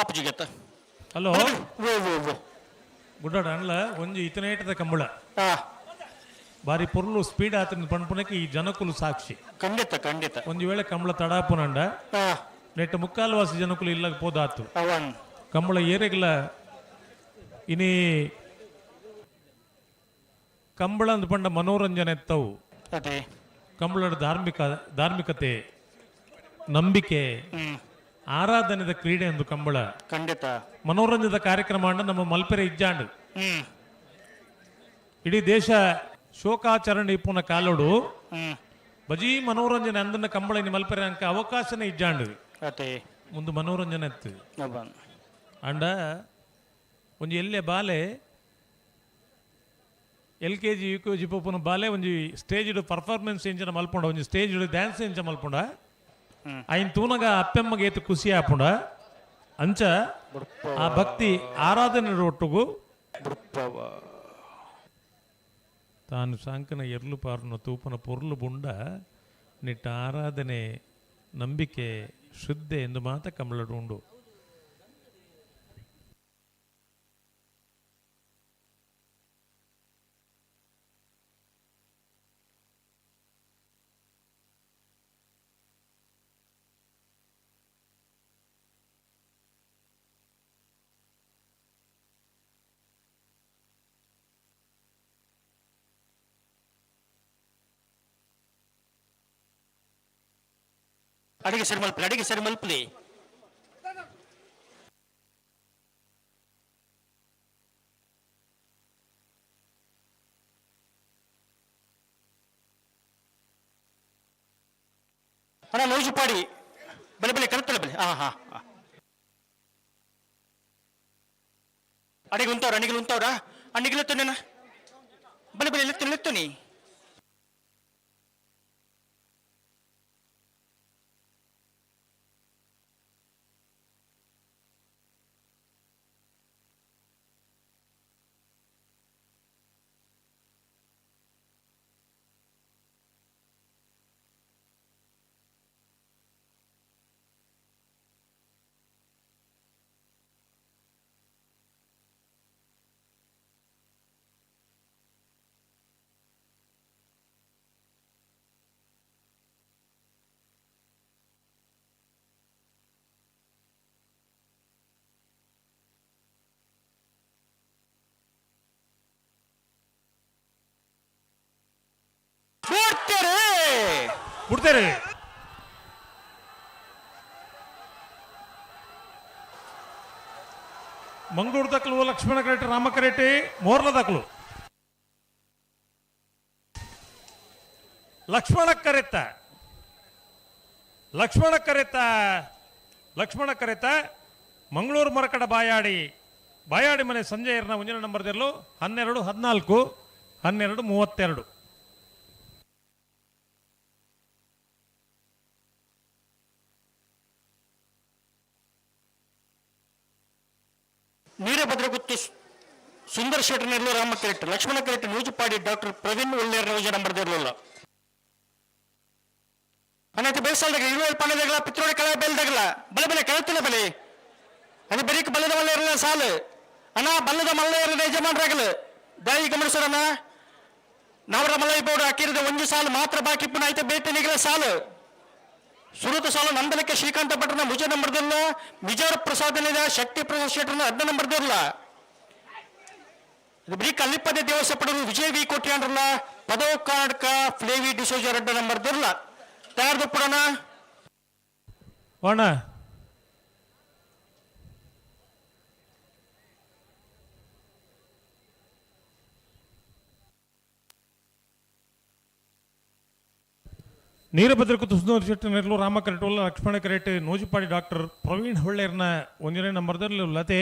I: ಅಪ್ಪಜಿಗತ್ತ
T: ಹಲೋ ಗುಡ್ಡಾಡ ಅನ್ಲ ಒಂಜಿ ಇತನೇಟದ ಕಂಬಳ ಬಾರಿ ಪೊರ್ಲು ಸ್ಪೀಡ್ ಆತನ ಪನ್ಪುನಕ್ಕೆ ಈ ಜನಕುಲು ಸಾಕ್ಷಿ.
I: ಖಂಡಿತ ಖಂಡಿತ.
T: ಒಂಜಿ ವೇಳೆ ಕಂಬಳ ತಡಾಪುನಂಡ ನೆಟ್ಟ ಮುಕ್ಕಾಲ್ವಾಸಿ ಜನಕುಲು ಇಲ್ಲಗ ಪೋದಾತು ಕಂಬಳ ಏರೆಗ್ಲ ಇನಿ ಕಂಬಳ ಅಂದ್ ಪಂಡ ಮನೋರಂಜನೆ ಎತ್ತವು. ಕಂಬಳದ ಧಾರ್ಮಿಕತೆ ನಂಬಿಕೆ ಆರಾಧನೆದ ಕ್ರೀಡೆ ಎಂದು ಕಂಬಳ.
I: ಖಂಡಿತ
T: ಮನೋರಂಜನದ ಕಾರ್ಯಕ್ರಮ ಅಂಡ ನಮ್ಮ ಮಲ್ಪೆರೆ ಇಜ್ಜಾಂಡು. ಇಡೀ ದೇಶ ಶೋಕಾಚರಣೆ ಇಪ್ಪುನ ಕಾಲೋಡು ಬಜೀ ಮನೋರಂಜನೆ ಅಂದನ ಕಂಬಳ ಇನಿ ಮಲ್ಪೆರೆ ಅಂಕ ಅವಕಾಶನೇ ಇಜ್ಜಾಂಡು. ಮುಂದೆ ಮನೋರಂಜನೆ ಇತ್ತು ಅಂಡ ಒಂಜಿ ಎಲ್ಲೆ ಬಾಲೆ L K G U K G ಪೋಪುನ ಬಾಲೆ ಒಂಜಿ ಸ್ಟೇಜ್ ಪರ್ಫಾರ್ಮೆನ್ಸ್ ಎಂಚನ ಮಲ್ಪುಂಡ, ಒಂಜಿ ಸ್ಟೇಜ್ ಡ್ಯಾನ್ಸ್ ಎಂಚ ಮಲ್ಪುಂಡ ಐನ್ ತೂನಗ ಅಪ್ಪೆಮ್ಮಗೆ ಏತು ಖುಷಿ ಆಪುಂಡ. ಅಂಚ ಆ ಭಕ್ತಿ ಆರಾಧನೆ ಒಟ್ಟುಗು ತಾನು ಸಾಂಕನ ಎರ್ಲು ಪಾರುನ ತೂಪನ ಪೊರ್ಲು ಬುಂಡ ನಿಟ್ಟ ಆರಾಧನೆ ನಂಬಿಕೆ ಶ್ರದ್ಧೆ ಎಂದು ಮಾತ ಕಂಬಳಡು ಉಂಡು.
I: ಅಡಿಗೆ ಸರಿ ಮಲ್ಪಲಿ, ಅಡಿಗೆ ಸರಿ ಮಲ್ಪಲಿ. ಅಣ್ಣ ನೂಜುಪಾಡಿ ಬೆಲೆ ಬೆಲೆ ಕರೆಕ್ಟ್ ಬೆಲೆ. ಹಾ ಹಾ ಅಡಿಗೆ ಉಂತವ್ರ, ಅಣಿಗೆ ಉಂತವ್ರ, ಅಣಿಗೆ ತನ್ನ ಬಲೆ ಬಲೆ ಲೆತ್ತು ಲೆತ್ತುನಿ.
T: ಬಿಡ್ತಾರೆ. Mangaluru ದಕ್ಕಲು Lakshmana ಕರೆಟ್ಟಿ Rama ಕರೆಟ್ಟಿ ಮೋರ್ಲ ದಕ್ಕಲು Lakshmana correct Lakshmana correct Lakshmana correct Mangaluru Marakada ಬಾಯಾಡಿ ಬಾಯಾಡಿ ಮನೆ ಸಂಜಯರ್ನ ಮುಂದಿನ ನಂಬರ್ ದಿರಲು 12 14 12 32.
I: ವೀರಭದ್ರಗುತ್ತಿ ಸುಂದರ್ ಶೆಟ್ಟರ್ನೆಲ್ಲೂ Rama correct Lakshmana correct Nujupadi doctor Praveen ಒಳ್ಳೆಯರ್ ನೂಜ ನಂಬರ್ ಇರಲಿಲ್ಲ. ಅನ್ನತ್ತೆ ಬೇಸಲ್ದಾಗ ಇಳುವರಿ ಪಣದಗಳ ಪಿತ್ರೋಡಿ ಕಳೆ ಬೆಲ್ದಗಲ ಬಲೆ ಬಲೆ ಕಳತಿಲ್ಲ ಬಲೆ ಅದು ಬರೀಕ್ ಬಲ್ಲದ ಮಲ್ಲ ಇರಲ್ಲ ಸಾಲು ಅಣ್ಣ ಬಲ್ಲದ ಮಲ್ಲ ಇರಲ್ಲ ಯಜಮಾನ್ರಾಗಲು ದಾಯಿ ಗಮನಿಸೋಣ. ನಾವರ ಮಲೈ ಬೋರ್ಡ್ ಹಾಕಿರದ ಒಂದು ಸಾಲು ಮಾತ್ರ ಬಾಕಿ ಪುನಃ ಐತೆ ಬೇಟೆನಿಗಳ ಸಾಲು ಸುರುತ ಸಾಲು ನಂದನಕ್ಕೆ ಶ್ರೀಕಾಂತ ಭಟ್ರನ ಮುಜ ನಂಬರ್ದಿಲ್ಲ ಮಿಜಾರ್ ಪ್ರಸಾದನಿದ ಶಕ್ತಿ ಪ್ರಸಾದ್ ಶೆಟ್ಟರ್ನ ಅಡ್ಡ ನಂಬರ್ದಿಲ್ಲ. ಬರೀ ಕಲ್ಲಿಪದ ದೇವಸ್ಥಾನ ಪಡೆದು ವಿಜಯ್ ವಿ ಕೋಟ್ಯಾಂಡ್ರಲ್ಲ ಪದವು ಕರ್ನಾಟಕ ಫ್ಲೇವಿ ಡಿಸೋಜರ್ ಅಡ್ಡ ನಂಬರ್ದಿಲ್ಲ ತಯಾರ್ದು ಪಡೋಣ.
T: ಅಣ್ಣ ನೀರಭದ್ರ ಸುಂದರ ಶೆಟ್ಟಿ ನೆರಳು ರಾಮ ಕರೆಟೋಲ ಲಕ್ಷ್ಮಣ ಕರೆಟ್ ನೂಜುಪಾಡಿ ಡಾಕ್ಟರ್ ಪ್ರವೀಣ್ ಹೊಳ್ಳೆರ್ನ ಒಂದನೇ ನಂಬರ್ದಲ್ಲಿ ಲತೆ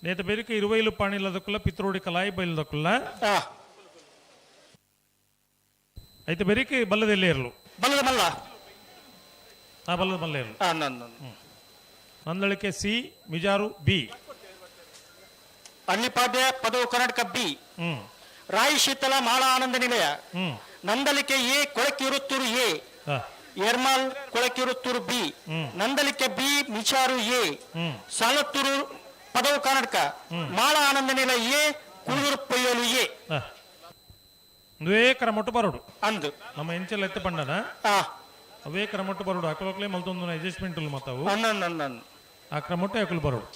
T: ನೇತ ಬೇರಿಕೆ ಇರುವೈಲು ಪಾಣಿಲ್ಲದಕ್ಕಲ್ಲ ಪಿತ್ರೋಡಿ ಕಲಾಯಿ ಬೈಲದಕ್ಕಲ್ಲ ಐತೆ ಬೇರಿಕೆ ಬಲ್ಲದೆಲ್ಲೇ ಇರಲು
I: ಬಲ್ಲದ ಮಲ್ಲ
T: ಬಲ್ಲದ ಮಲ್ಲ ಇರಲು ನಂದಳಿಕೆ ಸಿ ಮಿಜಾರು ಬಿ
I: ಅನ್ನಿಪಾದ್ಯ ಪದವು ಕರ್ನಾಟಕ ಬಿ ರಾಯಿ ಶೀತಲ ಮಾಳ Ananda Nilaya Nandalike A Kolakkiruthur A Ermal Kolakkiruthur B Nandalike B Micharu A Salathur Padavu Karnataka Mala Ananda Nilaya A Kulur Poyyolu A
T: ಒಂದೇ ಕ್ರಮಟ್ಟು ಬರೋಡು
I: ಅಂದು
T: ನಮ್ಮ ಎಂಚೆಲ್ಲ ಎತ್ತ ಪಂಡನ ಅವೇ ಕ್ರಮಟ್ಟು ಬರೋಡು ಅಕಲೋಕ್ಲೆ ಮಲ್ತೊಂದು ಅಡ್ಜಸ್ಟ್ಮೆಂಟ್ ಮತ್ತಾವು ಆ ಕ್ರಮಟ್ಟು ಅಕಲು ಬರೋಡು.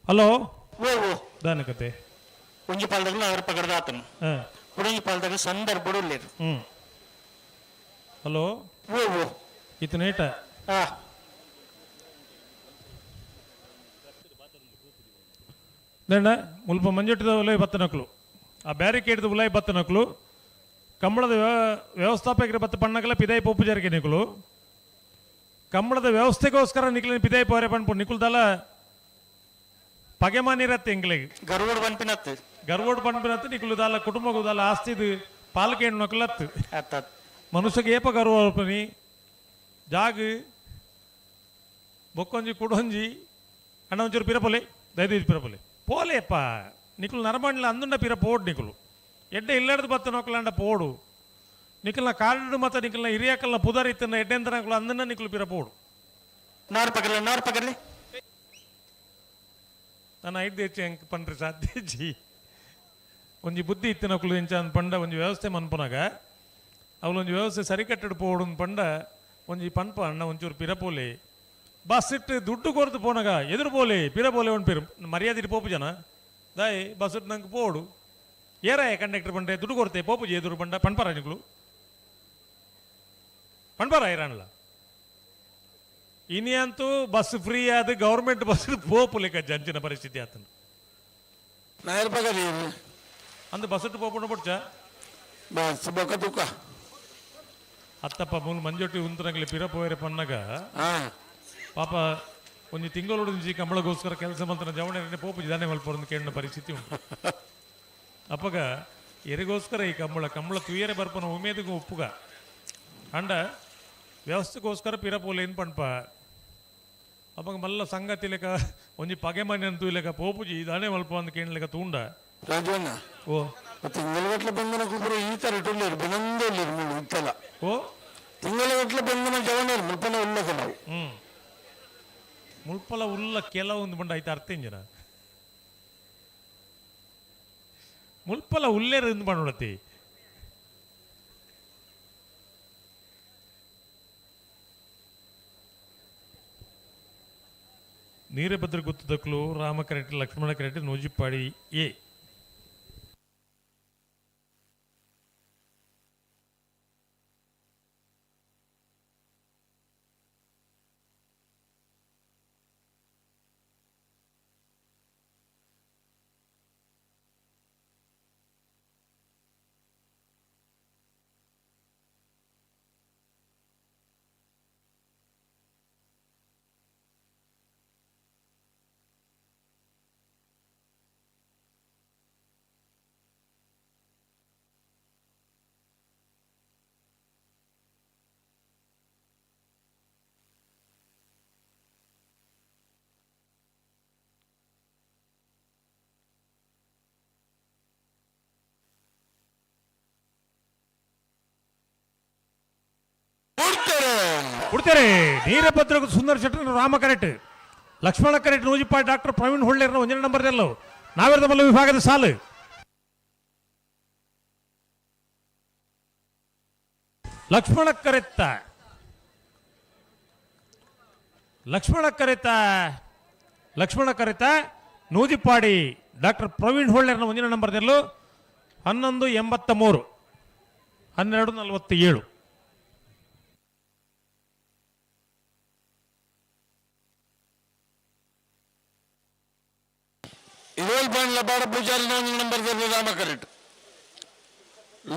T: ಹಲೋ ದಾನ ಕತೆ
I: ಒಂಜಿ ಪಾಲ್ದಾಗ ಅವರ ಪಗಡದ ಆತನು ಕುಡಂಜಿ ಪಾಲ್ದಾಗ ಸಂದರ್ಭ ಉಲ್ಲೇರು.
T: ಹಲೋ ಇತನೇಟ ದಂಡ ಮುಲ್ಪ ಮಂಜುಟ್ಟಿದ ಉಲೈ ಬತ್ತನಕ್ಲು ಆ ಬ್ಯಾರಿಕೇಡ್ದ ಉಲೈ ಬತ್ತನಕ್ಲು ಕಂಬಳದ ವ್ಯವಸ್ಥಾಪಕರ ಬತ್ತ ಪಣ್ಣಕಲ ಪಿದಾಯಿ ಪೊಪ್ಪು ಜಾರಿಗೆ ನಿಕುಲು ಕಂಬಳದ ವ್ಯವಸ್ಥೆಗೋಸ್ಕರ ನಿಕ್ಲಿನ ಪಿದಾಯಿ ಪೋರೆ ಪಣ್ಪು ನಿಕುಲ್ದಲ್ಲ ಪಗೆಮಾನಿರತ್ತೆ ಎಂಗ್ಲಿಗೆ
I: ಗರ್ವೋಡ್ ಪನ್ಪಿನತ್ತು
T: ಗರ್ವೋಡ್ ಪನ್ಪಿನತ್ತು ನಿಕುಲುದಾಲ ಕುಟುಂಬಗುದಾಲ ಆಸ್ತಿದು ಪಾಲಕೆ ನಕಲತ್ತು ಮನುಷ್ಯಗೆ ಏಪ ಗರ್ವ ಪನಿ ಜಾಗ ಬೊಕ್ಕೊಂಜಿ ಕುಡೊಂಜಿ ಅಣ್ಣ ಒಂಚೂರು ಪಿರಪೊಲೆ ದಯದೀಜ್ ಪಿರಪೊಲೆ ಪೋಲೆಯಪ್ಪ ನಿಕುಲು ನರಮಂಡ್ಲ ಅಂದುಂಡ ಪಿರ ಪೋಡು ನಿಕುಲು ಎಡ್ಡೆ ಇಲ್ಲಡ್ದು ಬತ್ತ ನೊಕಲಾಂಡ ಪೋಡು ನಿಕಲ್ನ ಕಾರ್ಡ್ ಮತ್ತ ನಿಕಲ್ನ ಹಿರಿಯಾಕಲ್ನ ಪುದರ್ ಇತ್ತನ್ನ ಎಡ್ಡೆಂತ ನಕಲು ಅಂದನ್ನ ನಿಕುಲು ಪಿರ ಪೋಡು.
I: ನಾರ್ ಪಕಡ್ಲೆ ನಾರ್ ಪಕಡ್ಲೆ.
T: ನಾನು ಐದು ಹೆಚ್ಚು ಹೆಂಗೆ ಪಂಡ್ರೆ ಸಾಧ್ಯ ಜಿ. ಒಂಜಿ ಬುದ್ಧಿ ಇತ್ತಿನಕುಲು ಇಂಚ ಅಂದ್ ಪಂಡ ಒಂಜಿ ವ್ಯವಸ್ಥೆ ಮನ್ಪುನಾಗ ಅವಳೊಂಜಿ ವ್ಯವಸ್ಥೆ ಸರಿಕಟ್ಟೆಡ್ ಪೋಡು ಪಂಡ ಒಂಜಿ ಪನ್ಪ ಅಣ್ಣ ಒಂಚೂರು ಪಿರಪೋಲೆ ಬಸ್ ಇಟ್ಟು ದುಡ್ಡು ಕೊರ್ದು ಪೋನಾಗ ಎದುರು ಪೋಲೆ ಪಿರಪೋಲೆ ಒಂದು ಪಿರು ಮರ್ಯಾದೆ ಪೋಪು ಜನ ದಾಯಿ ಬಸ್ ಇಟ್ಟು ನಂಗೆ ಪೋಡು ಏರಾಯ ಕಂಡಕ್ಟರ್ ಪಂಡೆ ದುಡ್ಡು ಕೊರ್ತೆ ಪೋಪುಜಿ ಎದುರು ಪಂಡ ಪನ್ಪರ ನಿಕ್ಲು ಪನ್ಪರ ಇರಾಣಲ್ಲ. ಇನಿ ಅಂತೂ ಬಸ್ ಫ್ರೀ ಆದ ಗೌರ್ಮೆಂಟ್ ಬಸ್ ಪೋಪುಲೆಕ್ಕ ಜಂಚಿನ ಪರಿಸ್ಥಿತಿ ಆತನ. ಅಂದು ಬಸ್ ಇಟ್ಟು ಪೋಪುಂಡ ಪೊಡ್ಚ
A: ಬಸ್ ಬೊಕ್ಕ ತುಕ್ಕ
T: ಅತ್ತಪ್ಪ ಮೂಲು ಮಂಜೊಟ್ಟಿ ಉಂತನಗಲಿ ಪಿರ ಪೋಯರೆ ಪನ್ನಾಗ ಪಾಪ ಒಂಜಿ ತಿಂಗಳೊಡಂಜಿ ಕಂಬಳಗೋಸ್ಕರ ಕೆಲಸ ಮಲ್ತನ ಜವಣೆ ಪೋಪುಜಿ ದಾನೆ ಮಲ್ಪೊಂದು ಕೇಳಿನ ಪರಿಸ್ಥಿತಿ ಉಂಟು. ಅಪ್ಪಗ ಎರಿಗೋಸ್ಕರ ಈ ಕಂಬಳ ಕಂಬಳ ತುಯ್ಯರೆ ಬರ್ಪನ ಉಮೇದಿಗೂ ಒಪ್ಪುಗ ಅಂಡ ವ್ಯವಸ್ಥೆಗೋಸ್ಕರ ಪಿರ ಪೋಲೇನು ಪಣ್ಪ ಅಪ್ಪಗ ಮಲ್ಲ ಸಂಗತಿ ಲೆಕ್ಕ ಒಂಜಿ ಪಗೆ ಮನೆ ಅಂತೂ ಇಲ್ಲಕ ಪೋಪುಜಿ ದಾನೆ ಮಲ್ಪ ಅಂದ್ ಕೇಳಲೆಕ್ಕ ತೂಂಡ.
A: ರಾಜಣ್ಣ
T: ಓ
A: ತಿಂಗಳಗಟ್ಟಲೆ ಬಂದನ ಕುಬ್ರು ಈ ತರ ಇಟ್ಟುಳ್ಳೇರು ಬೆನಂದೇ ಇಲ್ಲೇರು ಇತ್ತಲ್ಲ.
T: ಓ
A: ತಿಂಗಳಗಟ್ಟಲೆ ಬಂದನ ಜವನೇರು ಮುಲ್ಪನ ಉಲ್ಲ ಕೆಲವು.
T: ಮುಲ್ಪಲ ಉಲ್ಲ ಕೆಲವೊಂದು ಬಂಡ ಆಯ್ತು ಅರ್ಥ ಇಂಜನ ಮುಲ್ಪಲ ಉಲ್ಲೇರು ಇಂದು ಮಾಡೋಡತಿ. ನೀರಭದ್ರ ಗುತ್ತದಕ್ಲು ರಾಮ ಕರೆಟ್ ಲಕ್ಷ್ಮಣ ಕರೆಟ್ ನೂಜಿಪ್ಪಾಡಿ ಎ. ಕೊಡ್ತಾರೆ ನೀರಭದ್ರ ಸುಂದರ ಶೆಟ್ಟರ್ ರಾಮ ಕರೆಟ್ ಲಕ್ಷ್ಮಣ ಕರೆಟ್ ನೂಜಿಪಾಯ್ ಡಾಕ್ಟರ್ ಪ್ರವೀಣ್ ಹೊಳ್ಳೇರ್ನ ಒಂದನೇ ನಂಬರ್ ಎಲ್ಲವು ನಾವೆರದ ಮಲ್ಲ ವಿಭಾಗದ ಸಾಲು. ಲಕ್ಷ್ಮಣ ಕರೆತ್ತ ಲಕ್ಷ್ಮಣ ಕರೆತ ಲಕ್ಷ್ಮಣ ಕರೆತ ನೂಜಿಪಾಡಿ ಡಾಕ್ಟರ್ ಪ್ರವೀಣ್ ಹೊಳ್ಳೇರ್ನ ಒಂದನೇ ನಂಬರ್ ಎಲ್ಲು 11:83 12:47.
A: ಇರೋಲ್ ಪಾಂಡ್ಲ ಬಾಡ ಪೂಜಾರಿ ನಂಬರ್ ರಾಮ ಕರೆಟ್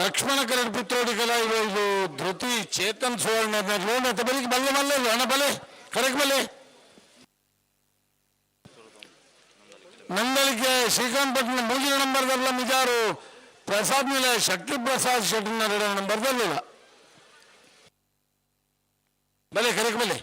A: ಲಕ್ಷ್ಮಣ ಕರೆಟ್ ಪಿತ್ರೋಡಿಕಲ ಇದು ಧೃತಿ ಚೇತನ್ ಸುವರ್ಣ ಲೋನ್ ಅಂತ ಬಲಿಗೆ ಬಲ್ಲೆ ಮಲ್ಲೆ ಹಣ ಬಲೆ ಕರೆಕ್ಟ್ ಬಲೆ ನಂದಳಿಕೆ ಶ್ರೀಕಾಂತ್ ಪಟ್ಟಣ ಮೂಗಿನ ನಂಬರ್ ದರ್ಲ ಮಿಜಾರು ಪ್ರಸಾದ್ ನಿಲ ಶಕ್ತಿ ಪ್ರಸಾದ್ ಶೆಟ್ಟಿನ ನಂಬರ್ ದರ್ಲಿಲ್ಲ ಬಲೆ ಕರೆಕ್ಟ್ ಬಲೆ.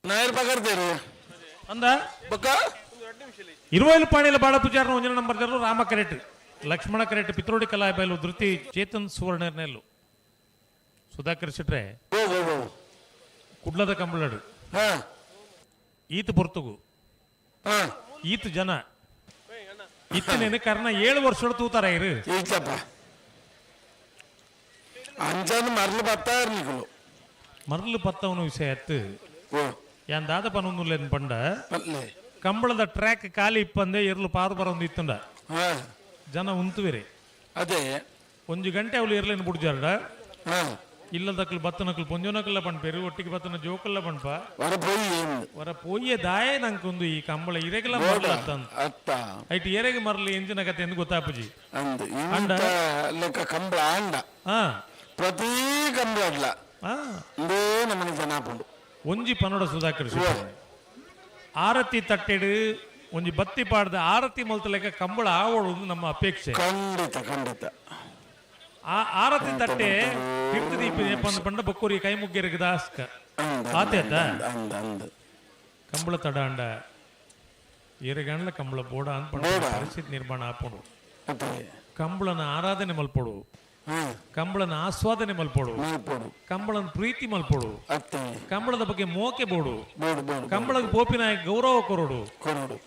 A: ನಾಯರ್ ಪಕಡ್ತೇರು
T: ಅಂದ ಇರುವೈಲು ಪಾಣಿಲ ಬಾಡ ಪೂಜಾರನ ಒಂಜನ ನಂಬರ್ ಜನರು ರಾಮ ಕರೆಟ್ ಲಕ್ಷ್ಮಣ ಕರೆಟ್ ಪಿತ್ರೋಡಿ ಕಲಾ ಬಯಲು ಧೃತಿ ಚೇತನ್ ಸುವರ್ಣರ್ನೆಲ್ಲು ಸುಧಾಕರ್ ಶೆಟ್ರೆ ಕುಡ್ಲದ ಕಂಬಳಡು ಈತ ಪೊರ್ತುಗು ಈತ ಜನ ಇತ್ತನೇನು ಕಾರಣ 7 ವರ್ಷ ತೂತಾರ ಇರು
A: ಅಂಜಾನು ಮರಳು ಪತ್ತ ನಿಕುಲು
T: ಮರಳು ಪತ್ತವನು ವಿಷಯ ಅತ್ತು ಯಾನ್ ದಾದ ಪನೊಂದುಲ್ಲೇನು ಪಂಡ ಕಂಬಳದ ಟ್ರ್ಯಾಕ್ ಖಾಲಿ ಇಪ್ಪಂದೆ ಎರ್ಲು ಪಾರು ಬರೊಂದು ಇತ್ತಂಡ ಜನ ಉಂತುವೆರೆ
A: ಅದೇ
T: ಒಂಜಿ ಗಂಟೆ ಅವಳು ಎರ್ಲೇನು ಬುಡ್ಜಾರಡ ಇಲ್ಲದಕ್ಲು ಬತ್ತನಕ್ಲು ಪೊಂಜೋನಕ್ಲ ಪಣ್ಪೇರು ಒಟ್ಟಿಗೆ ಬತ್ತನ ಜೋಕಲ್ಲ ಪಣ್ಪ.
A: ವರ ಪೋಯಿ.
T: ವರ ಪೋಯ್ಯ ದಾಯೆ ನಂಕೊಂದು ಈ ಕಂಬಳ ಇರೆಗೆಲ್ಲ ಮರಲ
A: ಅತ್ತ.
T: ಐಟ್ ಏರೆಗೆ ಮರಲಿ ಎಂಚಿನ ಕತೆ ಎಂದು ಗೊತ್ತಾಪುಜಿ.
A: ಅಂದ್ ಇಂತ ಲೆಕ್ಕ ಕಂಬಳ ಆಂಡ. ಪ್ರತಿ ಕಂಬಳ ಅಡ್ಲ. ಇಂದೇ ನಮ್ಮನೆ ಜನ ಆಪುಂಡು.
T: ಒಂಜಿ ಪನೋಡ ಸುಧಾಕರ್ ಆರತಿ ತಟ್ಟೆಡು ಒಂಜಿ ಬತ್ತಿ ಪಾಡ್ದ ಆರತಿ ಮಲ್ತ ಲೆಕ್ಕ ಕಂಬಳ ಆವೋಡು ನಮ್ಮ ಅಪೇಕ್ಷೆ.
A: ಖಂಡಿತ ಖಂಡಿತ.
T: ಆ ಆರತಿ ತಟ್ಟೆ ತೀರ್ಥ ದೀಪ ಪಂಡ ಪಂಡ ಬಕ್ಕೋರಿ ಕೈ ಮುಗ್ಗೇರಿಗೆ ದಾಸ್ಕ ಆತೆ ಅತ್ತ ಕಂಬಳ ತಡಾಂಡ ಏರೆಗಂಡ್ಲ ಕಂಬಳ ಬೋಡ ಅಂತ ಪರಿಸ್ಥಿತಿ ನಿರ್ಮಾಣ ಆಪುಂಡು. ಕಂಬಳನ ಆರಾಧನೆ ಮಲ್ಪೊಡು, ಕಂಬಳನ ಆಸ್ವಾದನೆ ಮಲ್ಪೊಡು, ಕಂಬಳನ ಪ್ರೀತಿ ಮಲ್ಪೊಡು, ಕಂಬಳದ ಬಗ್ಗೆ ಮೋಕೆ ಬೋಡು, ಕಂಬಳದ ಪೋಪಿನ ಗೌರವ ಕೊರಡು,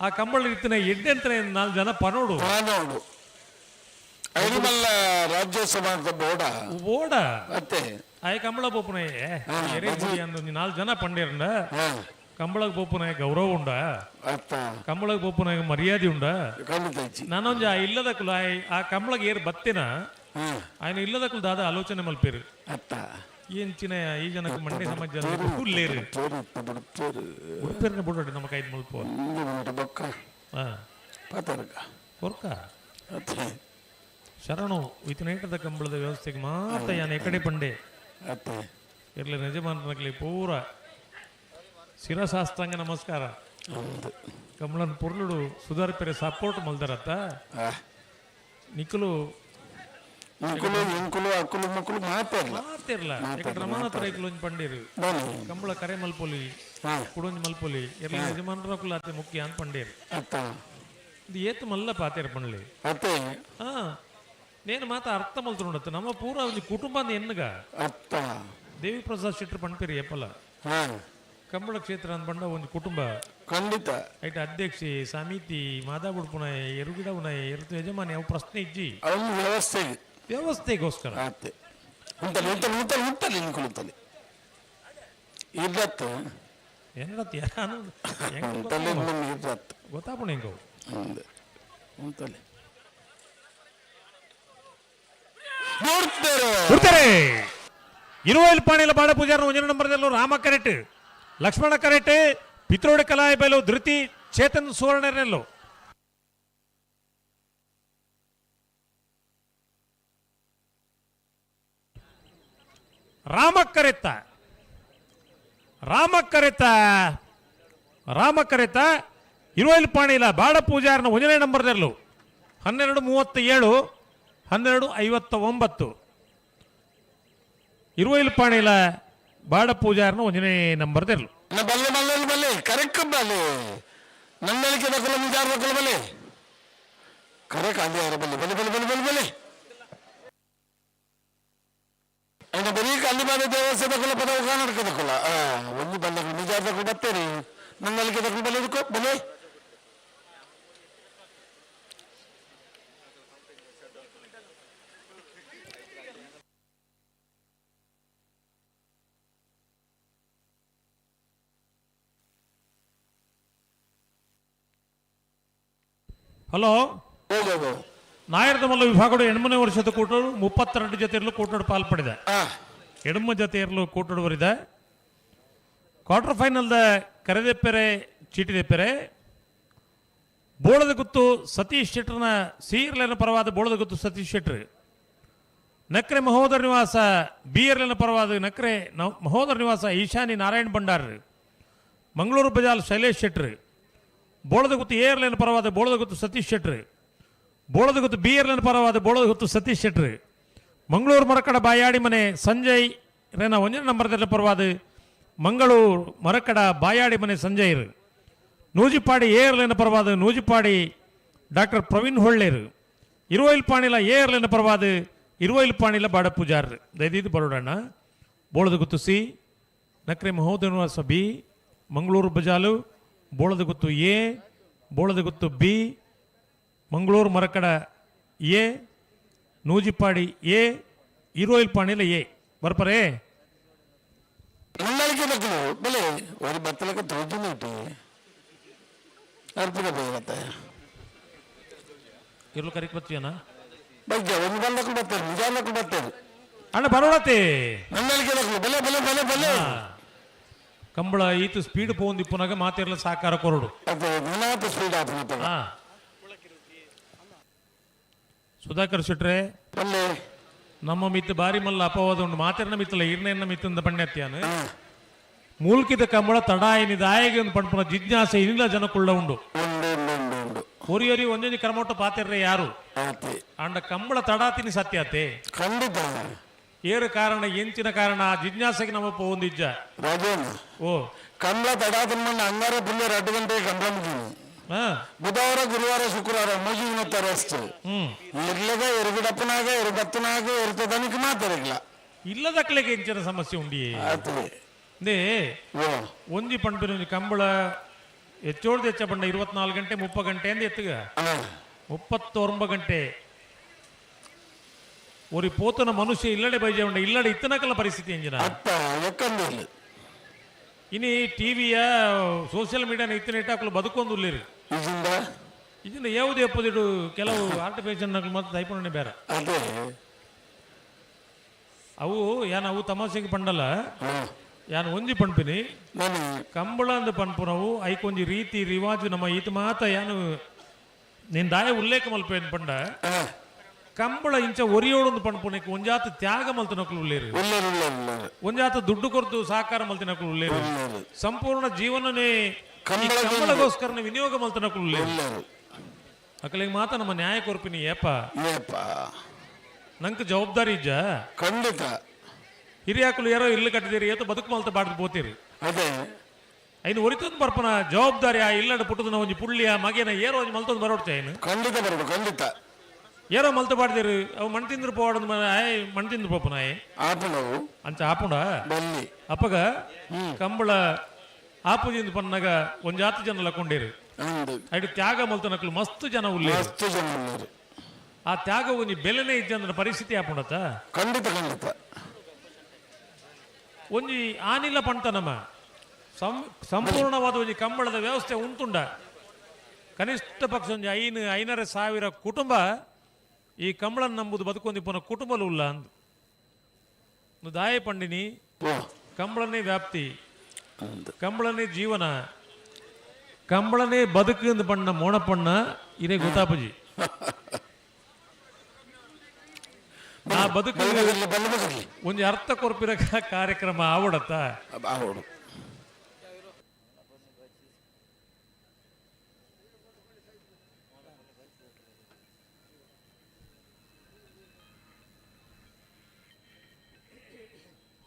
T: ಆ ಕಂಬಳ ಇತ್ತಿನ ಎಡ್ಡೆಂತನೆ 4 ಜನ ಪನೋಡು.
A: ರಾಜ್ಯೋತ್ಸವ ಬೋಡ
T: ಬೋಡ ಆಯ್ ಕಂಬಳ ಪೋಪುನ 4 ಜನ ಪಂಡೇರಂಡ ಕಂಬಳಗ್ ಪೋಪುನ ಗೌರವ ಉಂಡ, ಕಂಬಳಗ್ ಪೋಪುನ ಮರ್ಯಾದೆ ಉಂಡ. ನಾನೊಂಜ ಇಲ್ಲದಕ್ಕಲು ಆ ಕಂಬಳಗ್ ಏರ್ ಬತ್ತಿನ ఆయన ಇಲ್ಲದಕ್ಕಲು ದಾದ ಆಲೋಚನೆ ಮಲ್ಪೇರು. ಎಂಚಿನ ಈ ಜನಕ್ಕೆ ಮಂಡೆ ಸಮಾಜ ಹುಲ್ಲೇರು ಉಡುಪೇರನೆ ಬೋಡ ನಮ್ಮ ಕೈದ್ ಮಲ್ಪ ಕೊರ್ಕ ಶರಣು ಇತನೇಟದ ಕಂಬಳದ ವ್ಯವಸ್ಥೆಗೆ ಮಾತ್ರ ಯಾನ್ ಎಕಡೆ ಪಂಡೆ ಇರ್ಲಿ ನಿಜಮಾನಕ್ಲಿ ಪೂರ ಶಿರಸಾಷ್ಟಾಂಗ ನಮಸ್ಕಾರ. ಕಂಬಳನ್ ಪೊರ್ಲುಡು ಸುಧಾರ್ ಪೆರೆ ಸಪೋರ್ಟ್ ಮಲ್ದರತ್ತ ನಿಕ್ಕಲು ಮಾತಿರ್ಲ ರಮಾನಾಥ ರೈಕುಲು ಒಂಜಿ ಪಂಡೇರು ಕಂಬಳ ಕರೆ ಮಲ್ಪೊಲಿ ಕುಡೊಂಜಿ ಮಲ್ಪೊಲಿ ಇರ್ಲಿ ಯಜಮಾನರಕುಲು ಆತೆ ಮುಖ್ಯ ಅಂತ ಪಂಡೇರು. ಇದು ಏತು ಮಲ್ಲ ಪಾತೇರು ಪಂಡ್ಲಿ. ನೇನು ಮಾತ ಅರ್ಥ ಮಲ್ತುಂಡತ್ತು ನಮ್ಮ ಪೂರ ಒಂಜಿ ಕುಟುಂಬ ಎನ್ನುಗ ದೇವಿ ಪ್ರಸಾದ್ ಶೆಟ್ಟರ್ ಪಂಡ್ಪೇರಿ ಎಪ್ಪಲ ಕಂಬಳ ಕ್ಷೇತ್ರ ಅಂದ್ ಪಂಡ ಒಂಜಿ ಕುಟುಂಬ
A: ಖಂಡಿತ.
T: ಐಟ್ ಅಧ್ಯಕ್ಷೆ ಸಮಿತಿ ಮಾದಾ ಬುಡ್ಪುನ ಎರುಗಿಡ ಉನಾಯ ಎರುತು ಯಜಮಾನಿ ಅವು ಪ್ರಶ್ನೆ ಇಜ್ಜಿ
A: ವ್ಯವಸ್ಥೆ
T: ವ್ಯವಸ್ಥೆಗೋಸ್ಕರ ಗೊತ್ತಾಪುಣ ಹೆಂಗ ಇರುವೈಲ್ ಪಾಣಿಲ ಬಾಡ ಪೂಜಾರ ಒಂಜನೇ ನಂಬರ್ದಲ್ಲೂ ರಾಮ ಕರೆಟ್, ಲಕ್ಷ್ಮಣ ಕರೆಟ್, ಪಿತ್ರೋಡ ಕಲಾಯ ಬೈಲು ಧೃತಿ ಚೇತನ್ ಸುವರ್ಣರೆಲ್ಲೋ. ರಾಮ ಕರೆತ ರಾಮ ಕರೆತ ರಾಮ ಕರೆತ ಇರುವೈಲ್ ಪಾಣಿಲ ಬಾಡ ಪೂಜಾರನ ಒಂದನೇ ನಂಬರ್ದಲ್ಲೂ 12:37 12:59 ಇರುವೈಲ್ ಪಾಣಿಲ ಬಾಡ ಪೂಜಾರನ ಒಂದನೇ ನಂಬರ್ದಲ್ಲೂ.
A: ಬಲ್ಲೆ ಬಲ್ಲೆ ಬಲ್ಲೆ ಕರೆಕ್ಟ್ ಬಲ್ಲೆ ನನ್ನಳಿಕೆ ದಕ್ಕಲ ವಿಚಾರ ದಕ್ಕಲ ಬಲ್ಲೆ ಕರೆಕ್ಟ್ ಅಲ್ಲಿ ಅವರ ಬಲ್ಲೆ ಬಲ್ಲೆ ಬಲ್ಲೆ ಬಲ್ಲೆ ಬಲ್ಲೆ ಬಲ್ಲೆ ಅಯ್ಯ ಬರೀ ಅಲ್ಲಿ ಬಾದ ದೇವಸ್ಥಾನ ದಕ್ಕಲ ಪದ ಕರ್ನಾಟಕ ದಕ್ಕಲ ಒಂದು ಬಲ್ಲೆ ವಿಚಾರ ದಕ್ಕಲ ಬರ್ತೇನೆ ನನ್ನಳಿಕೆ ದಕ್ಕಲ ಬಲ್ಲೆ ಇದಕ್ಕೋ ಬಲ್ಲೆ
T: ಹಲೋ ನಾಯರ್ದಮಲ್ಲ ವಿಭಾಗಡು 8ನೇ ವರ್ಷದ ಕೂಟರು 32 ಜೊತೆಯಲ್ಲೂ ಕೂಟೋಡು ಪಾಲ್ಪಡಿದೆ. ಎಡಮ ಜೊತೆಯಲ್ಲೂ ಕೂಟೋಡು ಬರಿದೆ. ಕ್ವಾರ್ಟರ್ ಫೈನಲ್ದ ಕರೆದೆಪ್ಪೆರೆ ಚೀಟಿದೆಪ್ಪೆರೆ ಬೋಳದ ಗುತ್ತು ಸತೀಶ್ ಶೆಟ್ಟರ್ನ ಸೀರ್ಲೆನ ಪರವಾದ ಬೋಳದ ಗುತ್ತು ಸತೀಶ್ ಶೆಟ್ಟರ್, ನಕ್ರೆ ಮಹೋದರ ನಿವಾಸ ಬಿಯರ್ಲೆನ ಪರವಾದ ನಕ್ರೆ ಮಹೋದರ ನಿವಾಸ ಈಶಾನಿ ನಾರಾಯಣ್ ಭಂಡಾರ್, ಮಂಗಳೂರು ಬಜಾಲ್ ಶೈಲೇಶ್ ಶೆಟ್ಟರ್, ಬೋಳದ ಗುತ್ತು ಏರ್ಲೈನ್ ಪರವಾದ ಬೋಳದ ಗುತ್ತು ಸತೀಶ್ ಶೆಟ್ಟರ್, ಬೋಳದ ಗುತ್ತು ಬಿ ಏರ್ಲೈನ್ ಪರವಾದ ಬೋಳದ ಗುತ್ತು ಸತೀಶ್ ಶೆಟ್ಟರ್, ಮಂಗಳೂರು ಮರಕಡ ಬಾಯಾಡಿ ಮನೆ ಸಂಜಯ್ ರೇನ ಒಂದನೇ ನಂಬರ್ದಲ್ಲಿ ಪರವಾದ ಮಂಗಳೂರು ಮರಕಡ ಬಾಯಾಡಿ ಮನೆ ಸಂಜಯ್, ನೂಜಿಪಾಡಿ ಏರ್ಲೈನ್ ಪರವಾದ ನೂಜಿಪಾಡಿ ಡಾಕ್ಟರ್ ಪ್ರವೀಣ್ ಹೊಳ್ಳೇರು, ಇರುವೈಲ್ ಪಾಣಿಲ ಏರ್ಲೈನ್ ಪರವಾದ ಇರುವೈಲ್ ಪಾಣಿಲ ಬಾಡ ಪೂಜಾರ್. ದಯದೀದು ಬರೋಡಣ್ಣ. ಬೋಳದ ಗುತ್ತು C, Nakre Mahodaya Nivasa B, Mangaluru Bajal Boladaguttu A, Boladaguttu B, Mangaluru Marakada A, Nujipadi A, Iruvail Panila A. ಬರ್ಪರೇ
A: ನನ್ನಳಿಕೆ ದಕ್ಕಲು ಬಲೆ ಒಂದು ಬತ್ತಲಕ್ಕೆ ತೋಜುಂಡು ಅರ್ಪಿತ ಬೇಗತ್ತೆ
T: ಇರ್ಲು ಕರಿಕ್ ಬತ್ತೀಯನ
A: ಬೈಜ ಒಂದು ಬಂದಕ್ಕೂ ಬರ್ತಾರೆ ನಿಜಾನಕ್ಕೂ ಬರ್ತಾರೆ.
T: ಅಣ್ಣ ಬರೋಡತ್ತೆ
A: ಬಲೆ ಬಲೆ ಬಲೆ ಬಲೆ
T: ಕಂಬಳ ಈತ ಸ್ಪೀಡ್ ಪೋಂದಿಪ್ಪುನಾಗ ಮಾತಿರ್ಲ ಸಾಕಾರ ಕೊರಡು.
A: ಸ್ಪೀಡ್.
T: ಸುಧಾಕರ್ ಶೆಟ್ರೆ, ನಮ್ಮ ಮಿತ್ತು ಬಾರಿ ಮಲ್ಲ ಅಪವಾದ ಉಂಡು. ಮಾತಿರ್ನ ಮಿತ್ತಲ್ಲ ಇರ್ನ ಮಿತ್ತಂದ ಪಣ್ಯತ್ಯಾನು ಮೂಲ್ಕಿದ ಕಂಬಳ ತಡಾಯಿನಿ ದಾಯಿಗೆ ಒಂದು ಪಣ್ಪುನ ಜಿಜ್ಞಾಸೆ ಇನಿಲ ಜನಕುಳ್ಳ ಉಂಡು. ಒರಿ ಒರಿ ಒಂದೊಂದು ಕ್ರಮೊಟ್ಟು ಪಾತಿರ್ರೆ ಯಾರು ಅಂಡ ಕಂಬಳ ತಡಾತಿನಿ ಸತ್ಯಾತೆ.
A: ಖಂಡಿತ
T: ಏರು ಕಾರಣ ಎಂಚಿನ ಕಾರಣ ಆ ಜಿಜ್ಞಾಸೆಗೆ ನಮ್ಮ ಪೋಂದಿಜ್ಜ. ಓ
A: ಕಂಬಳ ತಡಾತಿನ ಅಂಗಾರ ಪುಲ್ಲೆ 2 ಗಂಟೆಗೆ ಕಂಬಳ ಮುಗಿನಿ. ಬುಧವಾರ ಗುರುವಾರ ಶುಕ್ರವಾರ ಮುಗಿನ ರೆಸ್ಟ್ ಇರ್ಲಗ ಎರುಗಡಪ್ಪನಾಗ ಎರುಗತ್ತನಾಗ ಎರುತದನಿಗೆ ಮಾತಾಡಿಲ್ಲ
T: ಇಲ್ಲದಕ್ಲೆಗೆ ಎಂಚಿನ ಸಮಸ್ಯೆ ಉಂಡಿ. ಒಂಜಿ ಪಂಪಿನ ಒಂಜಿ ಕಂಬಳ ಹೆಚ್ಚೋಡ್ದು ಹೆಚ್ಚ ಪಂಡ 24 ಗಂಟೆ 30 ಗಂಟೆ ಅಂದ ಎತ್ತುಗ 39 ಗಂಟೆ ಒರಿ ಪೋತನ ಮನುಷ್ಯ ಇಲ್ಲಡೆ ಬೈಜ ಉಂಡ ಇಲ್ಲಡೆ ಇತ್ತನಕಲ್ಲ ಪರಿಸ್ಥಿತಿ ಎಂಜಿನ. ಇನಿ ಟಿವಿಯ ಸೋಷಿಯಲ್ ಮೀಡಿಯಾನ ಇತ್ತಿನ ಇಟ್ಟಾಕಲು ಬದುಕೊಂದು ಉಲ್ಲಿರು. ಇದನ್ನ ಯಾವುದೇ ಎಪ್ಪದಿಡು ಕೆಲವು ಹಾರ್ಟ್ ಪೇಷಂಟ್ ನಕಲು ಮತ್ತೆ ದೈಪುಣೆ ಬೇರೆ ಅವು ಯಾನ್ ಅವು ತಮಾಷೆಗೆ ಪಂಡಲ್ಲ. ಯಾನ್ ಒಂಜಿ ಪಣ್ಪಿನಿ ಕಂಬಳ ಅಂದ ಪನ್ಪುನವು ಐಕೊಂಜಿ ರೀತಿ ರಿವಾಜು ನಮ್ಮ ಈತ ಮಾತ ಯಾನು ನಿನ್ ದಾಯ ಉಲ್ಲೇಖ ಮಲ್ಪೇನ್ ಪಂಡ ಕಂಬಳ ಇಂಚ ಒರಿಯೋಡೊಂದು ಪನ್ಪುನಕ್ಕೆ ಒಂಜಾತ ತ್ಯಾಗ ಮಲ್ತಿನಕ್ಲು ಉಲ್ಲೇರು, ಒಂಜಾತ ದುಡ್ಡು ಕೊರ್ದು ಸಹಕಾರ ಮಲ್ತಿನಕ್ಲು ಉಲ್ಲೇರು, ಸಂಪೂರ್ಣ ಜೀವನನೇ ಕಂಬಳಗೋಸ್ಕರ ವಿನಿಯೋಗ ಮಲ್ತಿನಕ್ಲು ಉಲ್ಲೇರು. ಅಕಲಿಗೆ ಮಾತ ನಮ್ಮ ನ್ಯಾಯ ಕೊರ್ಪಿನಿ ಏಪ ನಂಗೆ ಜವಾಬ್ದಾರಿ ಇಜ್ಜ.
A: ಖಂಡಿತ
T: ಹಿರಿಯಾಕುಲು ಯಾರೋ ಇಲ್ಲು ಕಟ್ಟಿದಿರಿ ಏತೋ ಬದುಕು ಮಲ್ತ ಬಾಡ್ದು ಪೋತೀರಿ.
A: ಅದೇ
T: ಐನು ಒರಿತೊಂದು ಬರ್ಪನ ಜವಾಬ್ದಾರಿ ಆ ಇಲ್ಲಡ ಪುಟ್ಟದನ ಒಂಜಿ ಪುಳ್ಳಿಯ ಮಗೇನ ಏರೋ ಒಂಜಿ ಮಲ್ತೊಂದು ಬರೋಡ್ಚೆ ಐನು.
A: ಖಂಡಿತ ಬರೋಡು ಖಂಡಿತ.
T: ಏರೋ ಮಲ್ತ ಬಾಡ್ದಿರು ಅವು ಮಣ್ ತಿಂದ್ರು ಪೋಡೊಂದು ಆಯ್ ಮಣ್ ತಿಂದ್ರು ಪೋಪನ ಆಯ್
A: ಆಪುಂಡವು
T: ಅಂಚ ಆಪುಂಡ
A: ಬಲ್ಲಿ
T: ಅಪ್ಪಗ ಕಂಬಳ ಆಪುಜಿಂದ ಪನ್ನಾಗ ಒಂಜಾತು ಜನ ಲಕ್ಕೊಂಡಿರು. ಐಡು ತ್ಯಾಗ ಮಲ್ತನಕ್ಲು ಮಸ್ತ್ ಜನ ಉಲ್ಲೇರು.
A: ಮಸ್ತ್ ಜನ ಉಲ್ಲೇರು.
T: ಆ ತ್ಯಾಗ ಒಂಜಿ ಬೆಲೆನೇ ಇಜ್ಜಂದ್ರ ಪರಿಸ್ಥಿತಿ ಆಪುಂಡತ.
A: ಖಂಡಿತ ಖಂಡಿತ.
T: ಒಂಜಿ ಆನಿಲ್ಲ ಪಂತ ನಮ್ಮ ಸಂಪೂರ್ಣವಾದ ಒಂಜಿ ಕಂಬಳದ ವ್ಯವಸ್ಥೆ ಉಂಟುಂಡ ಕನಿಷ್ಠ ಪಕ್ಷ ಒಂಜಿ 5,500 ಸಾವಿರ ಕುಟುಂಬ ಈ ಕಂಬಳನ್ ನಂಬುದು ಬದುಕೊಂದಿಪ್ಪನ ಕುಟುಂಬಲು ಉಲ್ಲ ಅಂದು ದಾಯ ಪಂಡಿನಿ. ಕಂಬಳನೇ ವ್ಯಾಪ್ತಿ, ಕಂಬಳನೇ ಜೀವನ, ಕಂಬಳನೇ ಬದುಕು ಪಣ್ಣ ಮೋಣಪಣ್ಣ ಇದೇ ಗೊತ್ತಾಪಜಿ. ಆ ಬದುಕು ಒಂಜಿ ಅರ್ಥ ಕೊರ್ಪಿರ ಕಾರ್ಯಕ್ರಮ ಆವಡತ್ತ.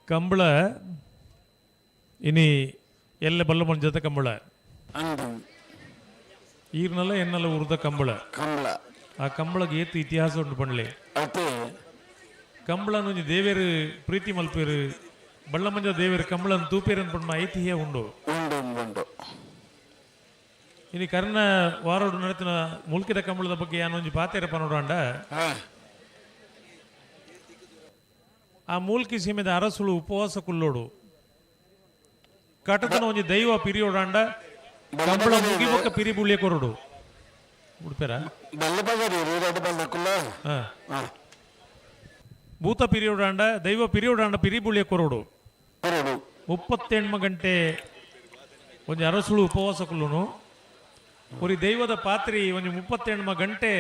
T: ಕಂಬಳ ಇನಿ ಎಲ್ಲ ಬಲ್ಲ ಜೊತೆ ಕಂಬಳ ಈರ್ನಲ್ಲ ಎನ್ನಲ್ಲ ಉರ್ದ ಕಂಬಳ.
A: ಕಂಬಳ
T: ಆ ಕಂಬಳಗೆ ಏತು ಇತಿಹಾಸ ಉಂಟು ಪಂಡ್ಲೆ. ಕಂಬಳನ ಒಂಜಿ ದೇವೇರು ಪ್ರೀತಿ ಮಲ್ಪೇರು ಬಳ್ಳಮಂಜ ದೇವೇರು ಕಂಬಳನ್ ತೂಪೇರು ಪಂಡ ಐತಿಹ್ಯ ಉಂಡು. ಇನಿ ಕರ್ನ ವಾರೋಡು ನಡೆತಿನ ಮುಲ್ಕಿದ ಕಂಬಳದ ಬಗ್ಗೆ ಯಾನೊಂಜಿ ಪಾತೇರ ಪನೋಡಾಂಡ ಆ ಮೂಲ್ಕಿ ಸೀಮೆದ ಅರಸುಳು ಉಪವಾಸ ಕುಲ್ಲೋಡು ಕಟತನ ಒಂಜಿ ದೈವ ಪಿರಿಯೋಡಾಂಡ ಕಂಬಳ ಮುಗಿಬೊಕ್ಕ ಪಿರಿ ಬುಳ್ಳಿಯ ಕೊರಡು ಉಡುಪೇರ ಭೂತ ಪಿರಿಯೋಡಾಂಡ ದೈವ ಪಿರಿಯೋಡಾಂಡ ಪಿರಿ ಬುಳ್ಳಿಯ ಕೊರಡು 38 ಗಂಟೆ ಒಂಜಿ ಅರಸುಳು ಉಪವಾಸ ಕುಲ್ಲುನು ಒರಿ ದೈವದ ಪಾತ್ರಿ ಒಂಜಿ 38 ಗಂಟೆ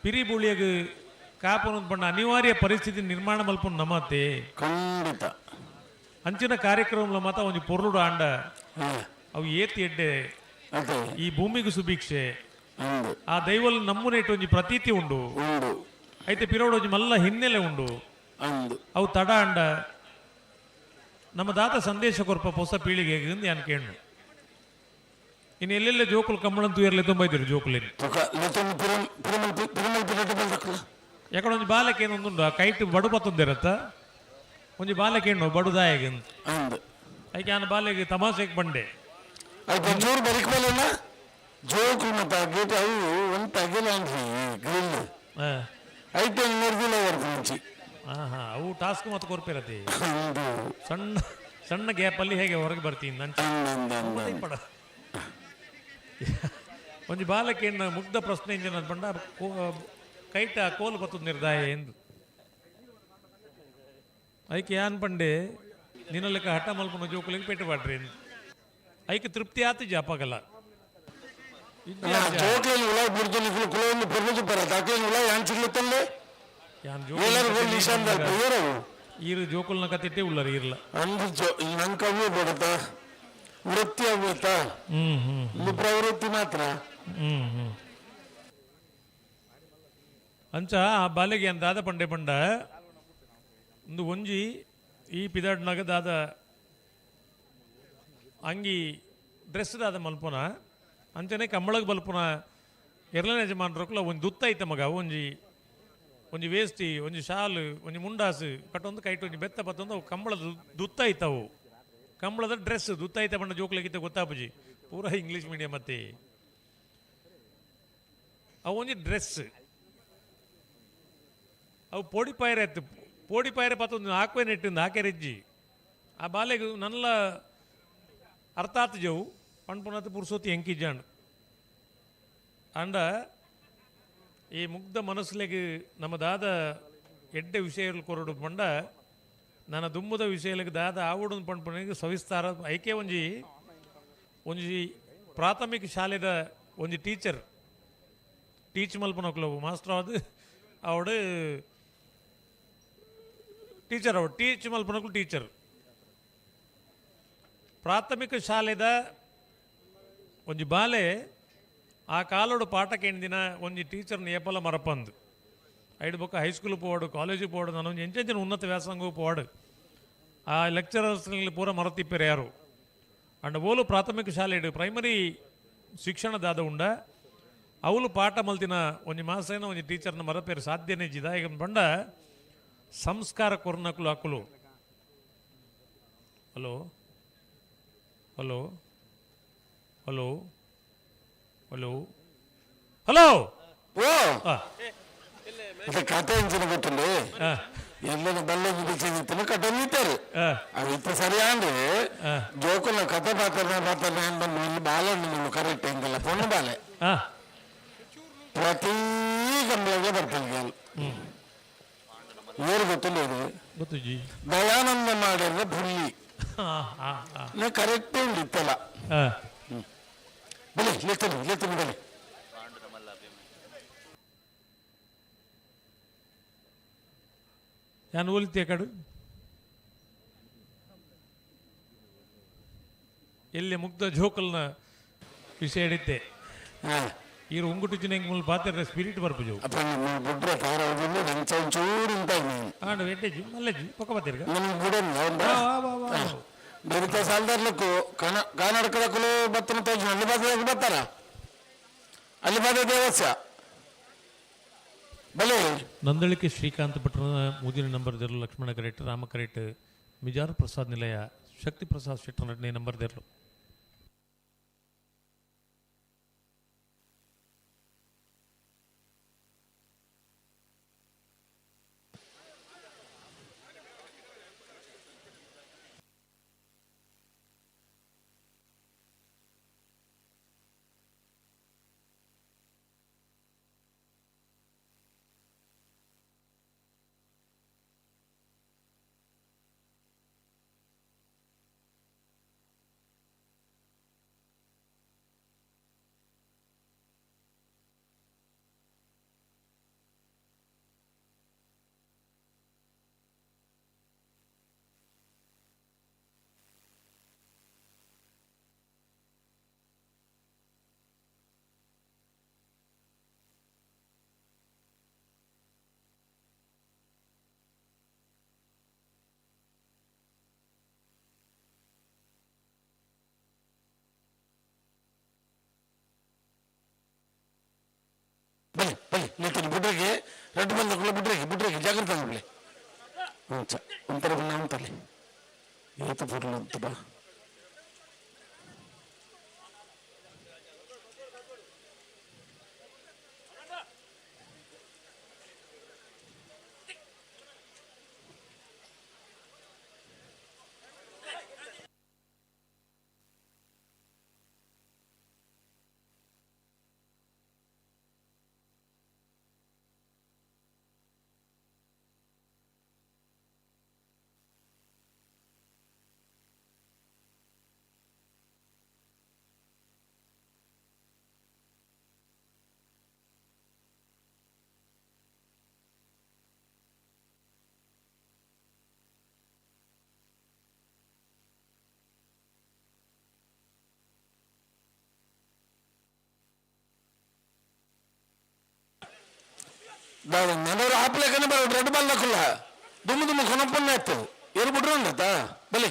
T: ಪಿರಿ ಬುಳ್ಳಿಯಗ್ ಕಾಪನ ಬಣ್ಣ ಅನಿವಾರ್ಯ ಪರಿಸ್ಥಿತಿ ನಿರ್ಮಾಣ ಮಲ್ಪುನ ನಮ್ಮತ್ತೆ.
A: ಖಂಡಿತ
T: ಅಂಚಿನ ಕಾರ್ಯಕ್ರಮ ಮಾತ ಒಂಜಿ ಪೊರ್ಲುಡು ಆಂಡ ಅವು ಏತಿ ಎಡ್ಡೆ ಈ ಭೂಮಿಗೆ ಸುಭಿಕ್ಷೆ ಆ ದೈವಲ್ ನಮ್ಮನೇಟ್ ಒಂಜಿ ಪ್ರತೀತಿ ಉಂಡು. ಐತೆ ಪಿರೋಡು ಒಂಜಿ ಮಲ್ಲ ಹಿನ್ನೆಲೆ ಉಂಡು. ಅವು ತಡ ಅಂಡ ನಮ್ಮ ದಾತ ಸಂದೇಶ ಕೊರ್ಪ ಹೊಸ ಪೀಳಿಗೆಗೆ ಯಾನ್ ಕೇಳು. ಇನ್ನು ಎಲ್ಲೆಲ್ಲ ಜೋಕುಲು ಕಂಬಳಂತೂ ಇರಲಿ ತುಂಬ ಇದ್ದೀರಿ ಜೋಕುಲೇನು ಯಾಕಂದ್ರೆ ಒಂಜಿ ಬಾಲಕ್ಕೆ ಏನೊಂದುಂಡು ಆ ಕೈಟ್ ಬಡು ಬತ್ತೊಂದಿರತ್ತ ಒಂಜಿ ಬಾಲಕ್ಕೆ ಏನು ಬಡುದಾಯಗ ಐಕೆ ಆನ ಬಾಲೆಗೆ ತಮಾಷೆಗೆ ಬಂಡೆ
A: ಜೋರು ಬರಿಕ್ ಮೇಲೆ ಜೋಕುಲು ಮತ್ತೆ ಗೇಟ್ ಅವು ಒಂದು ತಗಿಲ್ಲ ಗ್ರಿಲ್ ಐಟು ನಿರ್ದಿಲ್ಲ ಮುಂಚೆ.
T: ಹಾ ಹಾ ಅವು ಟಾಸ್ಕ್ ಮತ್ತೆ ಕೊರ್ಪಿರತಿ ಸಣ್ಣ ಸಣ್ಣ ಗ್ಯಾಪಲ್ಲಿ ಹೇಗೆ ಹೊರಗೆ ಬರ್ತೀನಿ ನಂಚ ಪಡ ಒಂಜಿ ಬಾಲಕ್ಕೆ ಮುಗ್ಧ ಪ್ರಶ್ನೆ ಇಂಜಿನ ಬಂಡ ಕೈಟ ಕೋಲು ಬತ್ತದ ನಿರ್ದಾಯ ಎಂದು. ಐಕ್ ಯಾನ್ ಪಂಡೆ ನಿನ್ನಲೆಕ್ಕ ಹಠ ಮಲ್ಪುನ ಜೋಕುಲಿಗೆ ಪೇಟೆ ಪಾಡ್ರಿ ಐಕ್ ತೃಪ್ತಿ ಆತಿಜ ಅಪ್ಪಗಲ್ಲ.
A: ಜೋಕ್ಲೆನ್ ಉಲಾಯ್ ಬುಡ್ದು ನಿಕುಲು ಕುಲೊಂದು ಪೊರ್ಲು ಬರ ದಾಕ್ಲೆನ್ ಉಲಾಯ್ ಯಾನ್ ಚಿರ್ಲುತ್ತಲ್ಲೇ
T: ಯಾನ್
A: ಏಲಾರು ಬೋಲ್ ನಿಶಾನ್ ದಲ್ಪ ಏರವು
T: ಈರು ಜೋಕುಲ್ನ ಕತ್ತಿಟ್ಟೆ ಉಲ್ಲರ್ ಈರ್ಲ
A: ಅಂದು ಜೋ ನಂಗೆ ಅವೇ ಬಡತ ವೃತ್ತಿ ಅವ್ಯತ
T: ಹ್ಮ್ ಹ್ಮ್
A: ಇಲ್ಲಿ ಪ್ರವೃತ್ತಿ ಮಾತ್ರ.
T: ಹ್ಮ್ ಹ್ಮ್ ಅಂಚ ಆ ಬಾಲೆಗೆ ಏನ್ ದಾದ ಪಂಡೆ ಪಂಡ ಒಂದು ಒಂಜಿ ಈ ಪಿದಾಡ್ನಾಗ ದಾದ ಅಂಗಿ ಡ್ರೆಸ್ ದಾದ ಮಲ್ಪುನ ಅಂಚನೆ ಕಂಬಳಗ್ ಬಲ್ಪುನ ಎರಲನೆ ಯಜಮಾನ್ರಕ್ಕುಲ ಒಂಜಿ ದುತ್ತ ಐತ ಮಗ ಒಂಜಿ ಒಂಜಿ ವೇಸ್ಟಿ ಒಂಜಿ ಶಾಲು ಒಂಜಿ ಮುಂಡಾಸು ಕಟ್ಟೊಂದು ಕೈಟ್ ಒಂಜಿ ಬೆತ್ತ ಪತ್ತೊಂದು ಅವು ಕಂಬಳದ ದುತ್ತ ಐತವು ಕಂಬಳದ ಡ್ರೆಸ್ ದುತ್ತ ಐತ ಪಂಡ ಜೋಕ್ಲಿಗಿತ್ತ ಗೊತ್ತಾಪುಜಿ ಪೂರಾ ಇಂಗ್ಲೀಷ್ ಮೀಡಿಯಂ ಅತ್ತೆ ಅವು ಒಂಜಿ ಡ್ರೆಸ್ ಅವು ಪೋಡಿ ಪಾಯರೆ ಆಯ್ತು ಪೋಡಿ ಪಾಯರೆ ಪತ್ತೊಂದು ಹಾಕುವೆ ನೆಟ್ಟಿಂದು ಹಾಕೆರೆಜ್ಜಿ ಆ ಬಾಲೆಗ್ ನಲ್ಲ ಅರ್ಥ ಆತು ಜವು ಪಣ್ಪುನತ್ ಪುರ್ಸೋತಿ ಎಂಕಿಜ್ಜಾಂಡ್ ಅಂಡ ಈ ಮುಗ್ಧ ಮನಸ್ಸುಲೆಗ್ ನಮ್ಮ ದಾದ ಎಡ್ಡೆ ವಿಷಯಗಳು ಕೊರಡು ಪಂಡ ನನ್ನ ದುಮ್ಮದ ವಿಷಯಗಳಿಗೆ ದಾದ ಆವಡು ಪಣ್ಪುನಿಗೆ ಸವಿಸ್ತಾರ ಐಕೆ ಒಂಜಿ ಒಂಜಿ ಪ್ರಾಥಮಿಕ ಶಾಲೆದ ಒಂಜಿ ಟೀಚರ್ ಟೀಚ್ ಮಲ್ಪನಕ್ಲು ಮಾಸ್ಟರ್ ಆದ್ ಅವಡು ಟೀಚರ್ ಅವಡು ಟೀಚ್ ಮಲ್ಪನಕ್ಲು ಟೀಚರ್ ಪ್ರಾಥಮಿಕ ಶಾಲೆದ ಒಂಜಿ ಬಾಲೆ ಆ ಕಾಲೋಡು ಪಾಠ ಕೇಂದಿನ ಒಂಜಿ ಟೀಚರ್ನ ಏಪಲ ಮರಪಂದು ಐಡು ಬೊಕ್ಕ ಹೈಸ್ಕೂಲ್ ಪೋವಾಡು ಕಾಲೇಜಿಗೆ ಪೋವಾಡು ನಾನು ಒಂಜಿ ಎಂಚೆಂಚಿನ ಉನ್ನತ ವ್ಯಾಸಂಗ ಪೋವಾಡು ಆ ಲೆಕ್ಚರರ್ಸ್ ಪೂರ ಮರತಿಪ್ಪೆರ್ ಯಾರು ಅಂಡ ಓಲು ಪ್ರಾಥಮಿಕ ಶಾಲೆಡು ಪ್ರೈಮರಿ ಶಿಕ್ಷಣ ದಾದ ಉಂಡ ಅವಳು ಪಾಠ ಮಲ್ತಿನ ಒಂಜಿ ಮಾಸೇನ ಒಂಜಿ ಟೀಚರ್ನ ಮರಪೇರು ಸಾಧ್ಯನೇ ಜಿದಾಯಗ ಪಂಡ ಸಂಸ್ಕಾರ ಕೊರ್ನಕುಲು ಅಕುಲು. Hello hello hello hello hello
A: ಓ ಕತೆ ಎಂಚಿನ ಗೊತ್ತುಂಡು ಎಲ್ಲನ ಬಲ್ಲೆ ಬಿಡಿಸಿದ ಕಟ್ಟೊಂದಿತ್ತಾರೆ ಅದು ಇತ್ತ ಸರಿ ಅಂದ್ರೆ ಜೋಕುನ ಕತೆ ಪಾತ್ರ ಪಾತ್ರ ಬಂದು ಇಲ್ಲಿ ಬಾಲೆ ನಿಮ್ಮ ಕರೆಕ್ಟ್ ಎಂದಲ್ಲ ಪೊಣ್ಣು ಬಾಲೆ ಪ್ರತಿ ಕಂಬಳಿಗೆ ಬರ್ತಾರೆ ಅಲ್ಲಿ ಏನು ಗೊತ್ತಿಲ್ಲ ಇದು
T: ಗೊತ್ತುಜಿ
A: ದಯಾನಂದ ಮಾಡಿದ್ರೆ ಬುಲ್ಲಿ ಕರೆಕ್ಟ್ ಉಂಟು ಇತ್ತಲ್ಲ ಬಲೆ ಲೆತ್ತನು ಲೆತ್ತನು ಬಲೆ
T: ಯಾನ್ ಓಲಿತೆ ಕಡು ಎಲ್ಲಿ ಮುಗ್ಧ ಜೋಕಲ್ನ ವಿಷಯ ಹಿಡಿತೆ ಈರು ಉಂಗುಟು ಚಿನ್ನ ಮುಲ್ ಪಾತ್ರ ಸ್ಪಿರಿಟ್ ಬರ್ಪುಜು
A: ಬುಡ್ರೆ ಒಂಚೂರು
T: ಆಂಡ ವೆಟ್ಟೆಜಿ ಮಲ್ಲೆಜಿ ಪೊಕ್ಕ ಪಾತಿರ್ಗ
A: ನಮ್ಗೆ ಬುಡನ್ ಬೆರಿತ ಸಾಲದಾರ್ಲಕ್ಕು ಕರ್ನಾಟಕದಕ್ಕೂ ಬತ್ತನ ತೋಜು ಅಲ್ಲಿ ಬಾದ ಬರ್ತಾರ ಅಲ್ಲಿ ಬಾದ ದೇವಸ್ಯ ಬಲೆ
T: ನಂದಳಿಕೆ ಶ್ರೀಕಾಂತ್ ಪಟ್ಟಣ ಮೂಜಿನ ನಂಬರ್ ದೇರ್ಲು ಲಕ್ಷ್ಮಣ ಕರೆಟ್ ರಾಮ ಕರೆಟ್ ಮಿಜಾರು ಪ್ರಸಾದ್ ನಿಲಯ ಶಕ್ತಿ ಪ್ರಸಾದ್ ಶೆಟ್ಟರ್ ನಟನೆ ನಂಬರ್ ದೇರ್ಲು.
A: ಬಲೆ ಬಲೆ ನಿಂತೀನಿ ಬುಡ್ರಿಗೆ ರೆಡ್ ಬಂದ ಬುಡ್ರಿಗೆ ಬುಡ್ರಿಗೆ ಜಾಗ್ರತೆ ಆಗ್ಲಿ ಹ್ಞೂ ಒಂಥರ ಬಣ್ಣ ಅಂತಲ್ಲಿ ಏತ ಫೋಟೋ ಅಂತ ಬಾ. ನನರು ಆಪ್ಲೇಕನೆ ಬರ ರೆಡ್ ಬಾಲ್ ದಕ್ಕುಲ್ಲ ದುಮ್ಮು ದುಮ್ಮು ಕೊನಪ್ಪನ್ನ ಇತ್ತು ಏರು ಬಿಟ್ರು ಉಂಡತಾ ಬಲಿ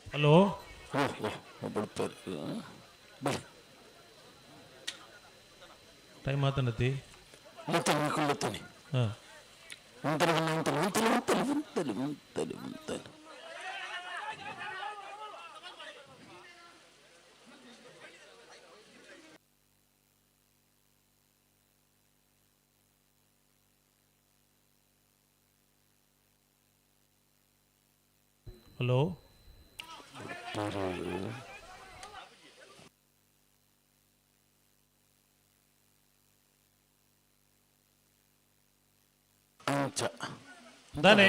T: ಹಲೋ ಟೈಮ್ ಆತನತಿ ಹಾಂ ಹಲೋ ದಾನೆ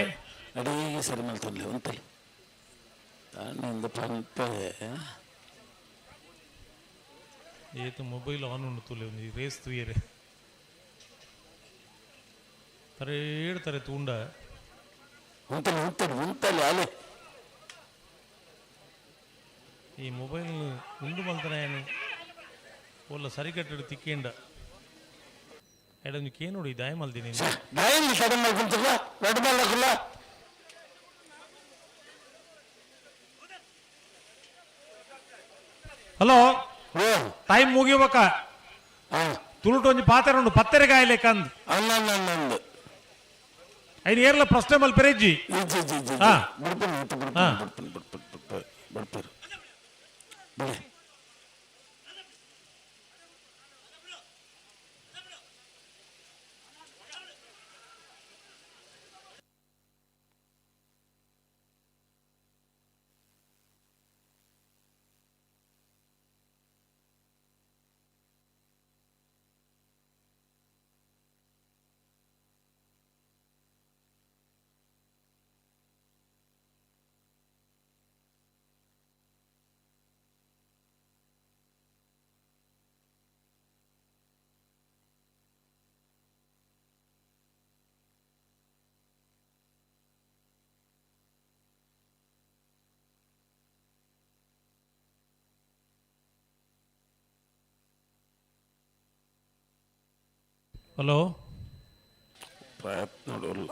A: ಅಡಿಗೆ ಸರಿ ಮಲ್ತೊನ್ಲೆ ಉಂತಲಿ ದಾನಿಂದ ಪಂಪೆ
T: ಏತು ಮೊಬೈಲ್ ಆನ್ ಉಂಡು ತೂಲೆ ಒಂಜಿ ರೇಸ್ ತೂಯರೆ ತರೇಡ್ ತರೆ ತೂಂಡ
A: ಉಂತಲಿ ಉಂತಲಿ ಉಂತಲಿ ಅಲೆ
T: ಈ ಮೊಬೈಲ್ ಉಂಡು ಮಲ್ತನ ಏನು ಒಲ್ಲ ಸರಿಕಟ್ಟೆಡ್ ತಿಕ್ಕಿಂಡ ಎಡೊಂಜಿ ಕೇನೋಡು ಈ ದಾಯ ಮಲ್ದಿನಿ
A: ದಾಯಲ್ಲಿ ಸಡನ್ ಮಲ್ಕೊಂತಲ್ಲ ರೆಡ್ ಬಾಲ್ ಹಾಕಲ್ಲ
T: ಹಲೋ ಟೈಮ್ ಮುಗಿಬೇಕ ತುಳುಟು ಒಂಜಿ ಪಾತೆರ ಉಂಡು ಪತ್ತೆರೆ ಕಾಯಿಲೆ ಕಂದ್
A: ಅಲ್ಲ
T: ಐನ್ ಏರ್ಲ ಪ್ರಶ್ನೆ ಮಲ್ಪೆರೆಜ್ಜಿ ಹಾ ಹಾ. ಹಲೋ
A: ಪ್ರಯತ್ನ ನೋಡಲ್ಲ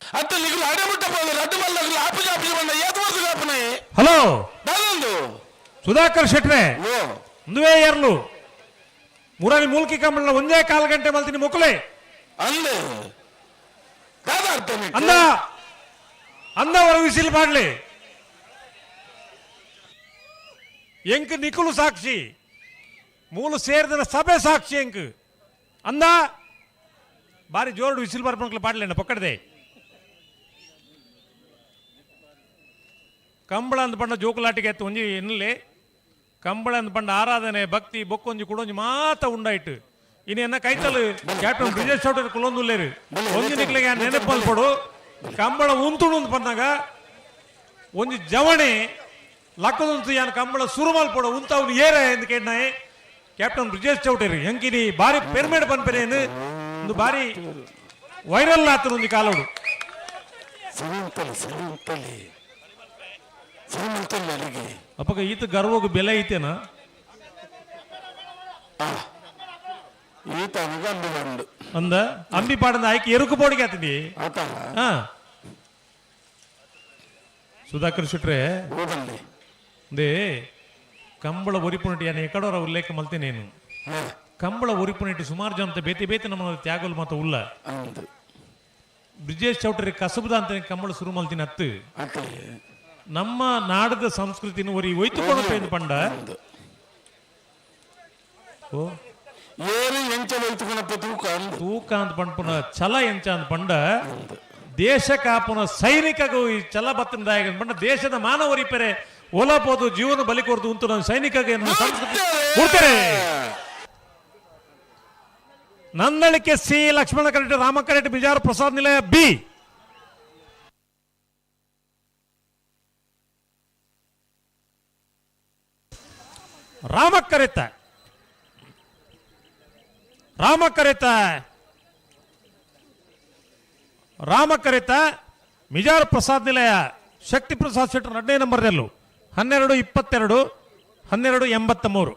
A: ಅತ್ತ ನಿಗುಲು ಅಡೆಬಿಟ್ಟ ಪೋದು ರಡ್ಡು ಬಲ್ಲಗುಲು ಆಪು ಜಾಪು ಬಂದ ಏತ್ ವರ್ಷ ಕಾಪುನೆ
T: ಹಲೋ
A: ದಾದೊಂದು
T: ಸುಧಾಕರ್ ಶೆಟ್ರೆ ಒಂದುವೇ ಏರ್ಲು ಮುರಾನಿ ಮೂಲ್ಕಿ ಕಂಬಳ ಒಂದೇ ಕಾಲು ಗಂಟೆ ಮಲ್ತೀನಿ ಮುಕ್ಕಲೆ
A: ಅಂದೆ ದಾದ ಅರ್ಥ ನಿಕ್ಕು?
T: ಅಂದ ಅಂದ ಹೊರ ವಿಸಿಲ್ ಮಾಡ್ಲಿ ಎಂಕ್ ನಿಕುಲು ಸಾಕ್ಷಿ ಮೂಲು ಸೇರಿದ ಸಭೆ ಸಾಕ್ಷಿ ಎಂಕ್ ಅಂದ ಬಾರಿ ಜೋರು ವಿಸಿಲ್ ಬರ್ಪಣಕ್ಲು ಪಾಡ್ಲೇನ ಪಕ್ಕಡದೆ ಕಂಬಳ ಅಂದ ಪಂಡ ಜೋಕುಲಾಟಿಗೆ ಎತ್ತು ಒಂಜಿ ಎನ್ನುಲೆ ಕಂಬಳ ಅಂದ ಪಂಡ ಆರಾಧನೆ ಭಕ್ತಿ ಬೊಕ್ಕೊಂಜಿ ಕುಡೊಂಜಿ ಮಾತ ಉಂಡಾಯ್ತು ಇನ್ನು ಕೈತಲು ಕ್ಯಾಪ್ಟನ್ ಬ್ರಿಜೇಶ್ ಚೌಟರ್ ಕುಲೊಂದುಲ್ಲೇರು ಒಂಜಿ ನಿಕ್ಲೆಗೆ ನೆನಪಲ್ಪಡು ಕಂಬಳ ಉಂತುಡು ಅಂತ ಬಂದಾಗ ಒಂಜಿ ಜವಣೆ ಲಕ್ಕದೊಂತು ಯಾನ್ ಕಂಬಳ ಸುರು ಮಲ್ಪಡು ಉಂತ ಅವನು ಏರೆ ಎಂದು ಕೇಳಿನಾಯೆ. ಕ್ಯಾಪ್ಟನ್ ಬ್ರಿಜೇಶ್ ಚೌಟೇರಿ ಎಂಕಿನಿ ಬಾರಿ ಪೆರ್ಮೇಡ್ ಪನ್ಪೆರೇನು ಒಂದು ಬಾರಿ ವೈರಲ್ ಆತನ ಒಂಜಿ ಕಾಲೋಡು. ಅಪ್ಪಗ ಈತ ಗರ್ವಗ್ ಬೆಲೆ ಐತೇನ?
A: ಈತ ಅಂಬಿ ಬಂಡು
T: ಅಂದ ಅಂಬಿ ಪಾಡಂದ ಆಯ್ಕೆ ಎರುಕು ಬೋಡಿಗೆ ಆತದಿ. ಹಾ ಸುಧಾಕರ್ ಶೆಟ್ರೆ they Kambala ಒರಿಪುನಟಿ ಯಾನ್ ಎಕಡೋರ ಉಲ್ಲೇಖ ಮಲ್ತೇನೇನು. ಕಂಬಳ ಒರಿಪುನಟಿ ಸುಮಾರು ಜನ ಬೇತೆ ಬೇತೆ ನಮ್ಮ ತ್ಯಾಗಲ್ ಮಾತ ಉಲ್ಲ. ಬ್ರಿಜೇಶ್ ಚೌಟರಿ ಕಸಬುದ ಅಂತ ಕಂಬಳ ಶುರು ಮಲ್ತಿನ ಅತ್ತು ನಮ್ಮ ನಾಡದ ಸಂಸ್ಕೃತಿನ ಒರಿ ಒಯ್ತುಕೊಂಡು ಪಂಡ ಓ
A: ಏರು ಎಂಚ ಒಯ್ತುಕೊಳಪ್ಪ ತೂಕ
T: ತೂಕ ಅಂತ ಪಂಪುನ ಛಲ ಎಂಚ ಅಂತ ಪಂಡ ದೇಶ ಕಾಪುನ ಸೈನಿಕಗೂ ಈ ಛಲ ಬತ್ತಿನ ಪಂಡ ದೇಶದ ಮಾನವರಿಪೆರೆ ಓಲಾಪೋದು ಜೀವನ ಬಲಿ ಕೊರ್ದು ಉಂಟು ನಮ್ಮ ಸೈನಿಕಗೆ ಸಂಸ್ಕೃತಿ ಕೊಡ್ತಾರೆ. ನಂದಳಿಕೆ ಸಿ ಲಕ್ಷ್ಮಣ ಕರೆಟ್ ರಾಮ ಕರೆಟ್ ಬಿಜಾರ್ ಪ್ರಸಾದ್ ನಿಲಯ ಬಿ. ರಾಮ ಕರೆತ ರಾಮ ಕರೆತ ರಾಮ ಕರೆತ ಮಿಜಾರ್ ಪ್ರಸಾದ್ ನಿಲಯ ಶಕ್ತಿ ಪ್ರಸಾದ್ ಶೆಟ್ಟರ್ 2ನೇ ನಂಬರ್ದಲ್ಲೂ 12 22 12 83.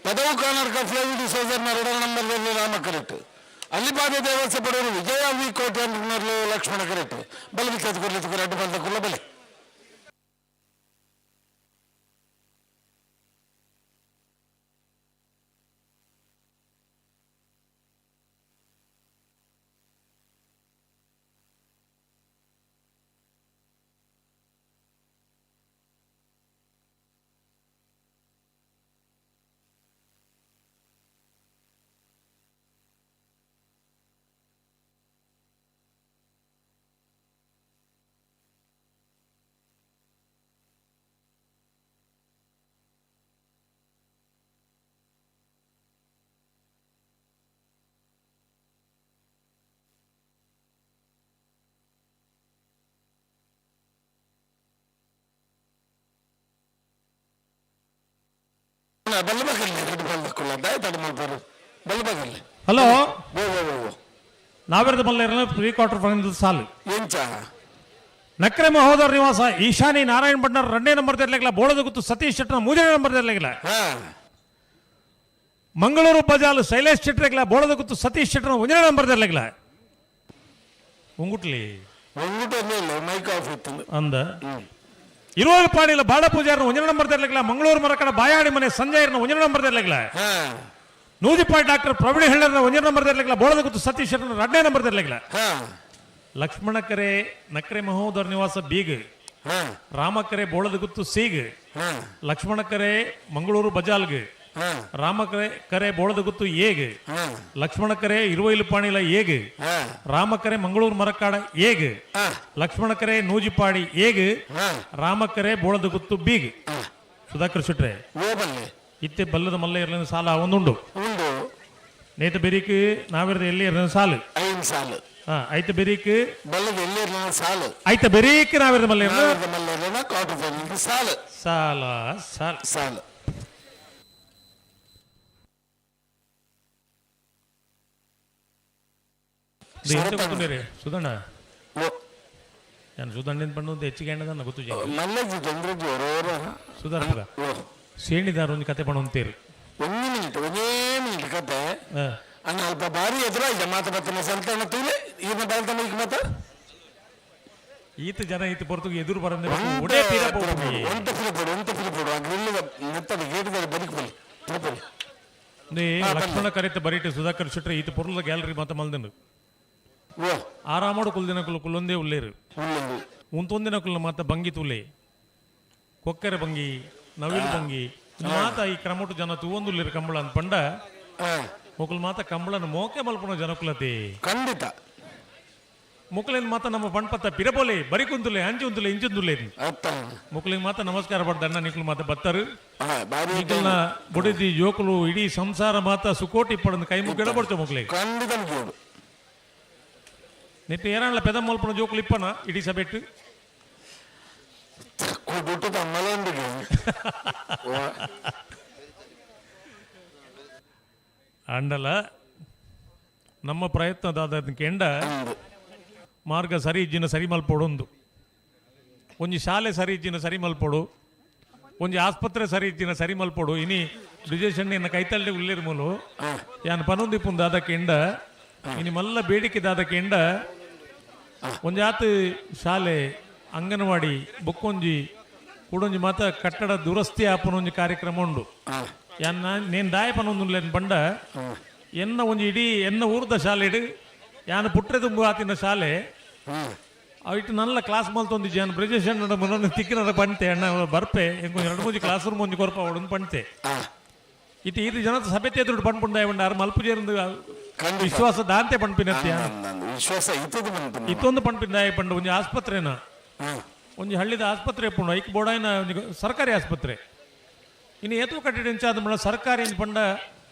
A: ಪದವು ಕಾನರ್ಕ ಫ್ಲೈಡ್ ಡಿಸೋಜರ್ನ 2 ನಂಬರ್ದಲ್ಲಿ ರಾಮ ಕರೆಕ್ಟ್. ಅಲ್ಲಿಬಾದ ದೇವಸ್ಥ ಪಡೆಯಲು ವಿಜಯ ವಿ ಕೋಟೆ ಲಕ್ಷ್ಮಣ ಕರೆಕ್ಟ್. ಬಲ ಬಿತ್ತದ ಕೊಡ್ಲಿ ಅಡ್ಡು ಬಂದ ಕುಲ್ಲ ಬಲೆ.
T: ಹಲೋ ನಾವೆರದ ಮಲ್ಲೇರನ ಪ್ರೀ ಕ್ವಾರ್ಟರ್ ಫೈನಲ್ ಸಾಲು. ನಕ್ರೆ ಮಹೋದರ ನಿವಾಸ ಈಶಾನಿ ನಾರಾಯಣ ಭಂಡಾರ್ 2ನೇ ನಂಬರ್ ತೆರಲಿಲ್ಲ. ಬೋಳದ ಗುತ್ತು ಸತೀಶ್ ಶೆಟ್ಟರ್ 3ನೇ ನಂಬರ್ ತೆರಲಿಲ್ಲ. ಮಂಗಳೂರು ಬಜಾಲು ಶೈಲೇಶ್ ಶೆಟ್ಟರ್ಗಿಲ್ಲ. ಬೋಳದ ಗುತ್ತು ಸತೀಶ್ ಶೆಟ್ಟರ್ 1ನೇ ನಂಬರ್ ತೆರಲಿಲ್ಲ. ಉಂಗುಟ್ಲಿ ಅಂದ ಇರುವಾಗ ಪಾಡಿಲ್ಲ ಬಾಡ ಪೂಜಾರನ 1ನೇ ನಂಬರ್ ತೆರಲಿಲ್ಲ. ಮಂಗಳೂರು ಮರಕಡ ಬಾಯಾಡಿ ಮನೆ ಸಂಜಯರ್ನ 1ನೇ ನಂಬರ್ ತೆರಲಿಲ್ಲ. ನೂಜಿಪಾಡಿ ಡಾಕ್ಟರ್ ಪ್ರವೀಣ್ ಹೆಳ್ಳರ್ನ 1ನೇ ನಂಬರ್ ತೆರಲಿಲ್ಲ. ಬೋಳದ ಗುತ್ತು ಸತೀಶ್ ಶೆಟ್ಟರ್ನ 2ನೇ ನಂಬರ್ ತೆರಲಿಲ್ಲ. ಲಕ್ಷ್ಮಣ ಕರೆ ನಕ್ರೆ ಮಹೋದರ ನಿವಾಸ ಬೀಗ್, ರಾಮಕರೆ ಬೋಳದ ಗುತ್ತು ಸೀಗ್, ಲಕ್ಷ್ಮಣ ಕರೆ ಮಂಗಳೂರು ಬಜಾಲ್ಗ್, ರಾಮಕರೆ ಕರೆ ಬೋಳದ ಗುತ್ತು ಏಗ್, ಲಕ್ಷ್ಮಣ ಕರೆ ಇರುವೈಲು ಪಾಣಿಲ ಏಗ್, ರಾಮಕರೆ ಮಂಗಳೂರು ಮರಕಾಡ ಏಗ್, ಲಕ್ಷ್ಮಣ ಕರೆ ನೂಜಿಪಾಡಿ ಏಗ್, ರಾಮಕರೆ ಬೋಳದ ಗುತ್ತು ಬೀಗ್. ಸುಧಾಕರ್ ಶೆಟ್ರೆ ಇತ್ತೆ ಬಲ್ಲದ ಮಲ್ಲ ಇರಲಿನ ಸಾಲ ಒಂದುಂಡು ನೇತ ಬೆರಿಕ್ ನಾವಿರದ ಎಲ್ಲಿ ಇರಲಿನ ಸಾಲು
A: ಸಾಲು
T: ಐತ ಬೆರಿಕ್
A: ಬಲ್ಲದ ಎಲ್ಲಿ ಸಾಲು
T: ಐತ ಬೆರಿಕ್ ನಾವಿರದ ಮಲ್ಲ
A: ಸಾಲು
T: ಸಾಲ ಸಾಲ
A: ಸಾಲು.
T: ಸುಧಣ್ಣ ನಾನು ಸುಧಣ್ಣ ಪಂಡು ಹೆಚ್ಚಿಗೆ ಎಣ್ಣದನ್ನ ಗೊತ್ತು ಸುಧಾರ್ಪದ ಸೇಣಿದಾರ ಒಂದು ಕತೆ ಪಣ ಅಂತೀರಿ.
A: ಒಂದು ಮಿನಿಟ್ ಒಂದೇ ಮಿನಿಟ್ ಕತೆ ಅಣ್ಣ ಅಲ್ಪ ಬಾರಿ ಎದುರಾಯ್ತ ಮಾತು ಬತ್ತನ ಸಂತಾನ ತೂಲೆ ಈನ ಬಾಲ್ತನ ಈಗ ಮಾತ
T: ಈತ ಜನ ಈತ ಬರ್ತುಗೆ ಎದುರು ಬರಂದೆ ಒಡೆ ತೀರ ಪೋಪುನಿ
A: ಒಂತ ಫಿಲಪೋಡು ಒಂತ ಫಿಲಪೋಡು ಆ ಗ್ರಿಲ್ ನೆತ್ತದ ಗೇಟ್ ಬದುಕು ಬಲಿ ತಿರುಪತಿ
T: ನೇ ಲಕ್ಷ್ಮಣ ಕರೆತ ಬರೀಟೆ ಸುಧಾಕರ್ ಶೆಟ್ರೆ ಈತ ಪೊರ್ಲದ ಗ್ಯಾಲರಿ ಮಾತ ಮಲ್ದನು ಆರಾಮೋಡು ಕುಲ್ದಿನ ಕುಲು ಕುಲ್ಲೊಂದೇ ಉಲ್ಲೇರು ಉಂತೊಂದಿನ ಕುಲ್ಲ ಮಾತ ಬಂಗಿ ತುಲೆ ಕೊಕ್ಕರೆ ಬಂಗಿ ನವಿಲು ಬಂಗಿ ಮಾತ ಈ ಕ್ರಮಟು ಜನ ತೂವೊಂದುಲ್ಲೇರು ಕಂಬಳ ಅಂತ ಪಂಡ ಮೊಕುಲ್ ಮಾತ ಕಂಬಳನ ಮೋಕೆ ಮಲ್ಪುನ ಜನಕುಲತೆ
A: ಖಂಡಿತ.
T: ಮುಕ್ಲಿನ ಮಾತ ನಮ್ಮ ಪಣ್ಪತ್ತ ಪಿರಪೋಲೆ ಬರಿ ಕುಂತುಲೆ ಅಂಚು ಉಂತುಲೆ ಇಂಚುಂದುಲೆ ಮುಕ್ಲಿಗೆ ಮಾತ ನಮಸ್ಕಾರ ಪಡ್ದಣ್ಣ ನಿಕ್ಲು ಮಾತ ಬತ್ತರು ನಿಕ್ಲನ ಬುಡಿದಿ ಜೋಕುಲು ಇಡೀ ಸಂಸಾರ ಮಾತ ಸುಕೋಟಿ ಪಡಂದು ಕೈ ಮುಗ್ಗಡ ಪಡ್ಚ ಮುಕ್ಲಿಗೆ ನೆಟ್ಟು ಏರಾಣಲ ಪೆದ ಮಲ್ಪನ ಜೋಕುಲು ಇಪ್ಪನ ಇಡೀ ಸಬೆಟ್ಟು ಅಂಡಲ ನಮ್ಮ ಪ್ರಯತ್ನ ದಾದ ಕೆಂಡ ಮಾರ್ಗ ಸರಿ ಇಜ್ಜಿನ ಸರಿ ಮಲ್ಪೊಡೊಂದು ಒಂಜಿ ಶಾಲೆ ಸರಿ ಇಜ್ಜಿನ ಸರಿ ಮಲ್ಪೊಡು ಒಂಜಿ ಆಸ್ಪತ್ರೆ ಸರಿ ಇಜ್ಜಿನ ಸರಿ ಮಲ್ಪೊಡು ಇನಿ ಬ್ರಿಜೇಶ್ ಕೈತಳ್ಳಿ ಉಲ್ಲೇರು ಮೂಲು ಯಾನ್ ಪನೊಂದಿಪ್ಪುಂದು ದಾದ ಕೆಂಡ ಇನಿ ಮಲ್ಲ ಬೇಡಿಕೆ ದಾದ ಕೆಂಡ ಒಂಜಾತ್ ಶಾಲೆ ಅಂಗನವಾಡಿ ಬೊಕ್ಕೊಂಜಿ ಕೂಡೊಂಜಿ ಮಾತ ಕಟ್ಟಡ ದುರಸ್ತಿ ಆಪನ ಒಂಜಿ ಕಾರ್ಯಕ್ರಮ ಉಂಡು. ಯಾನ್ ನೇನ್ ದಾಯ ಪನೊಂದುಲ್ಲೇನ್ ಪಂಡ ಎನ್ನ ಒಂಜಿ ಇಡೀ ಎನ್ನ ಊರ್ದ ಶಾಲೆಡ್ ಯಾನ್ ಪುಟ್ರೆ ತುಂಬು ಆತಿನ ಶಾಲೆ ಅವಿಟ್ಟು ನಲ್ಲ ಕ್ಲಾಸ್ ಮಲ್ತೊಂದಿಜ್ಜಿ. ಯಾನ್ ಬ್ರಿಜೇಶ್ ಅಣ್ಣನ ಮುನ್ನೊಂದು ತಿಕ್ಕಿನ ಪಂತೆ ಅಣ್ಣ ಬರ್ಪೆ ಎಂಕೊಂಜಿ ಎರಡು ಮೂಜಿ ಕ್ಲಾಸ್ ರೂಮ್ ಒಂಜಿ ಕೊರ್ಪ ಅವಡೊಂದು ಪಂತೆ ಇಟ್ಟು ಈ ಜನತ ಸಭೆ ಎದುರು ಪಣ್ಪುಂಡ ಉಂಡು ಮಲ್ಪು ಜೇರಂದು ವಿಶ್ವಾಸ ದಾಂತೆ ಪಣ್ಪಿನತ್ಯ
J: ವಿಶ್ವಾಸ
T: ಇತ್ತೊಂದು ಪಣ್ಪಿನ ಪಂಡ ಒಂಜಿ ಆಸ್ಪತ್ರೆನ ಒಂಜಿ ಹಳ್ಳಿದ ಆಸ್ಪತ್ರೆ ಪುಂಡು ಐಕ್ ಬೋಡಾಯಿನ ಒಂಜಿ ಸರ್ಕಾರಿ ಆಸ್ಪತ್ರೆ ಇನ್ನು ಏತೋ ಕಟ್ಟಿಡ ಇಂಚಾದ ಮಳ ಸರ್ಕಾರಿ ಪಂಡ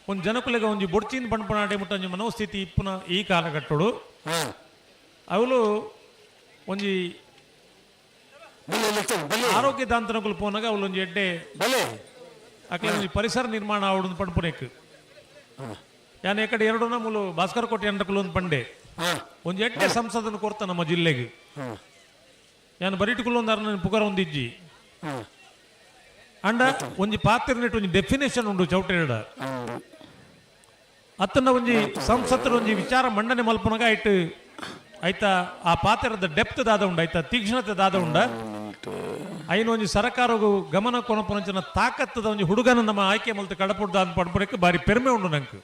T: ಒಂದು ಜನಕುಲೆಗ ಒಂಜಿ ಬೊಡ್ಚಿನ ಪಣ್ಪನಾಡೆ ಮುಟ್ಟ ಒಂಜಿ ಮನೋಸ್ಥಿತಿ ಇಪ್ಪುನ ಈ ಕಾಲಘಟ್ಟಡು ಅವಳು ಒಂಜಿ ಆರೋಗ್ಯ ದಾಂತನಕುಲು ಪೋನಾಗ ಅವಳು ಒಂಜಿ ಎಡ್ಡೆ ಅಕ್ಲೆ ಒಂಜಿ ಪರಿಸರ ನಿರ್ಮಾಣ ಅವಡು ಪಣ್ಪುನೆಕ್ ಯಾನ್ ಎಕಡೆ ಎರಡು ಮೂಲು ಭಾಸ್ಕರ ಕೋಟೆ ಅಂಡಕುಲು ಒಂದು ಪಂಡೆ ಒಂಜಿ ಎಡ್ಡೆ ಸಂಸದನ ಕೊರ್ತ ನಮ್ಮ ಜಿಲ್ಲೆಗೆ ಯಾನ್ ಬರಿಟುಕುಲು ಒಂದು ಅರ್ನ ಪುಗರ ಒಂದಿಜ್ಜಿ ಅಂಡ ಒಂಜಿ ಪಾತ್ರ ಒಂಜಿ ಡೆಫಿನೇಷನ್ ಉಂಡು ಚೌಟೆರಡ ಅತ್ತನ ಒಂಜಿ ಸಂಸತ್ತರ ಒಂಜಿ ವಿಚಾರ ಮಂಡನೆ ಮಲ್ಪನಗ ಆಯ್ತು ಆಯ್ತಾ ಆ ಪಾತ್ರದ ಡೆಪ್ತ್ ದಾದ ಉಂಡು ಆಯ್ತಾ ತೀಕ್ಷ್ಣತೆ ದಾದ ಉಂಡ ಐನ ಒಂಜಿ ಸರಕಾರಗು ಗಮನ ಕೊನಪುನಂಚಿನ ತಾಕತ್ತದ ಒಂಜಿ ಹುಡುಗನ ನಮ್ಮ ಆಯ್ಕೆ ಮಲ್ತು ಕಡಪುಡ್ದ ಅಂತ ಪಡ್ಪಡಕ್ಕೆ ಬಾರಿ ಪೆರ್ಮೆ ಉಂಡು ನಂಗೆ.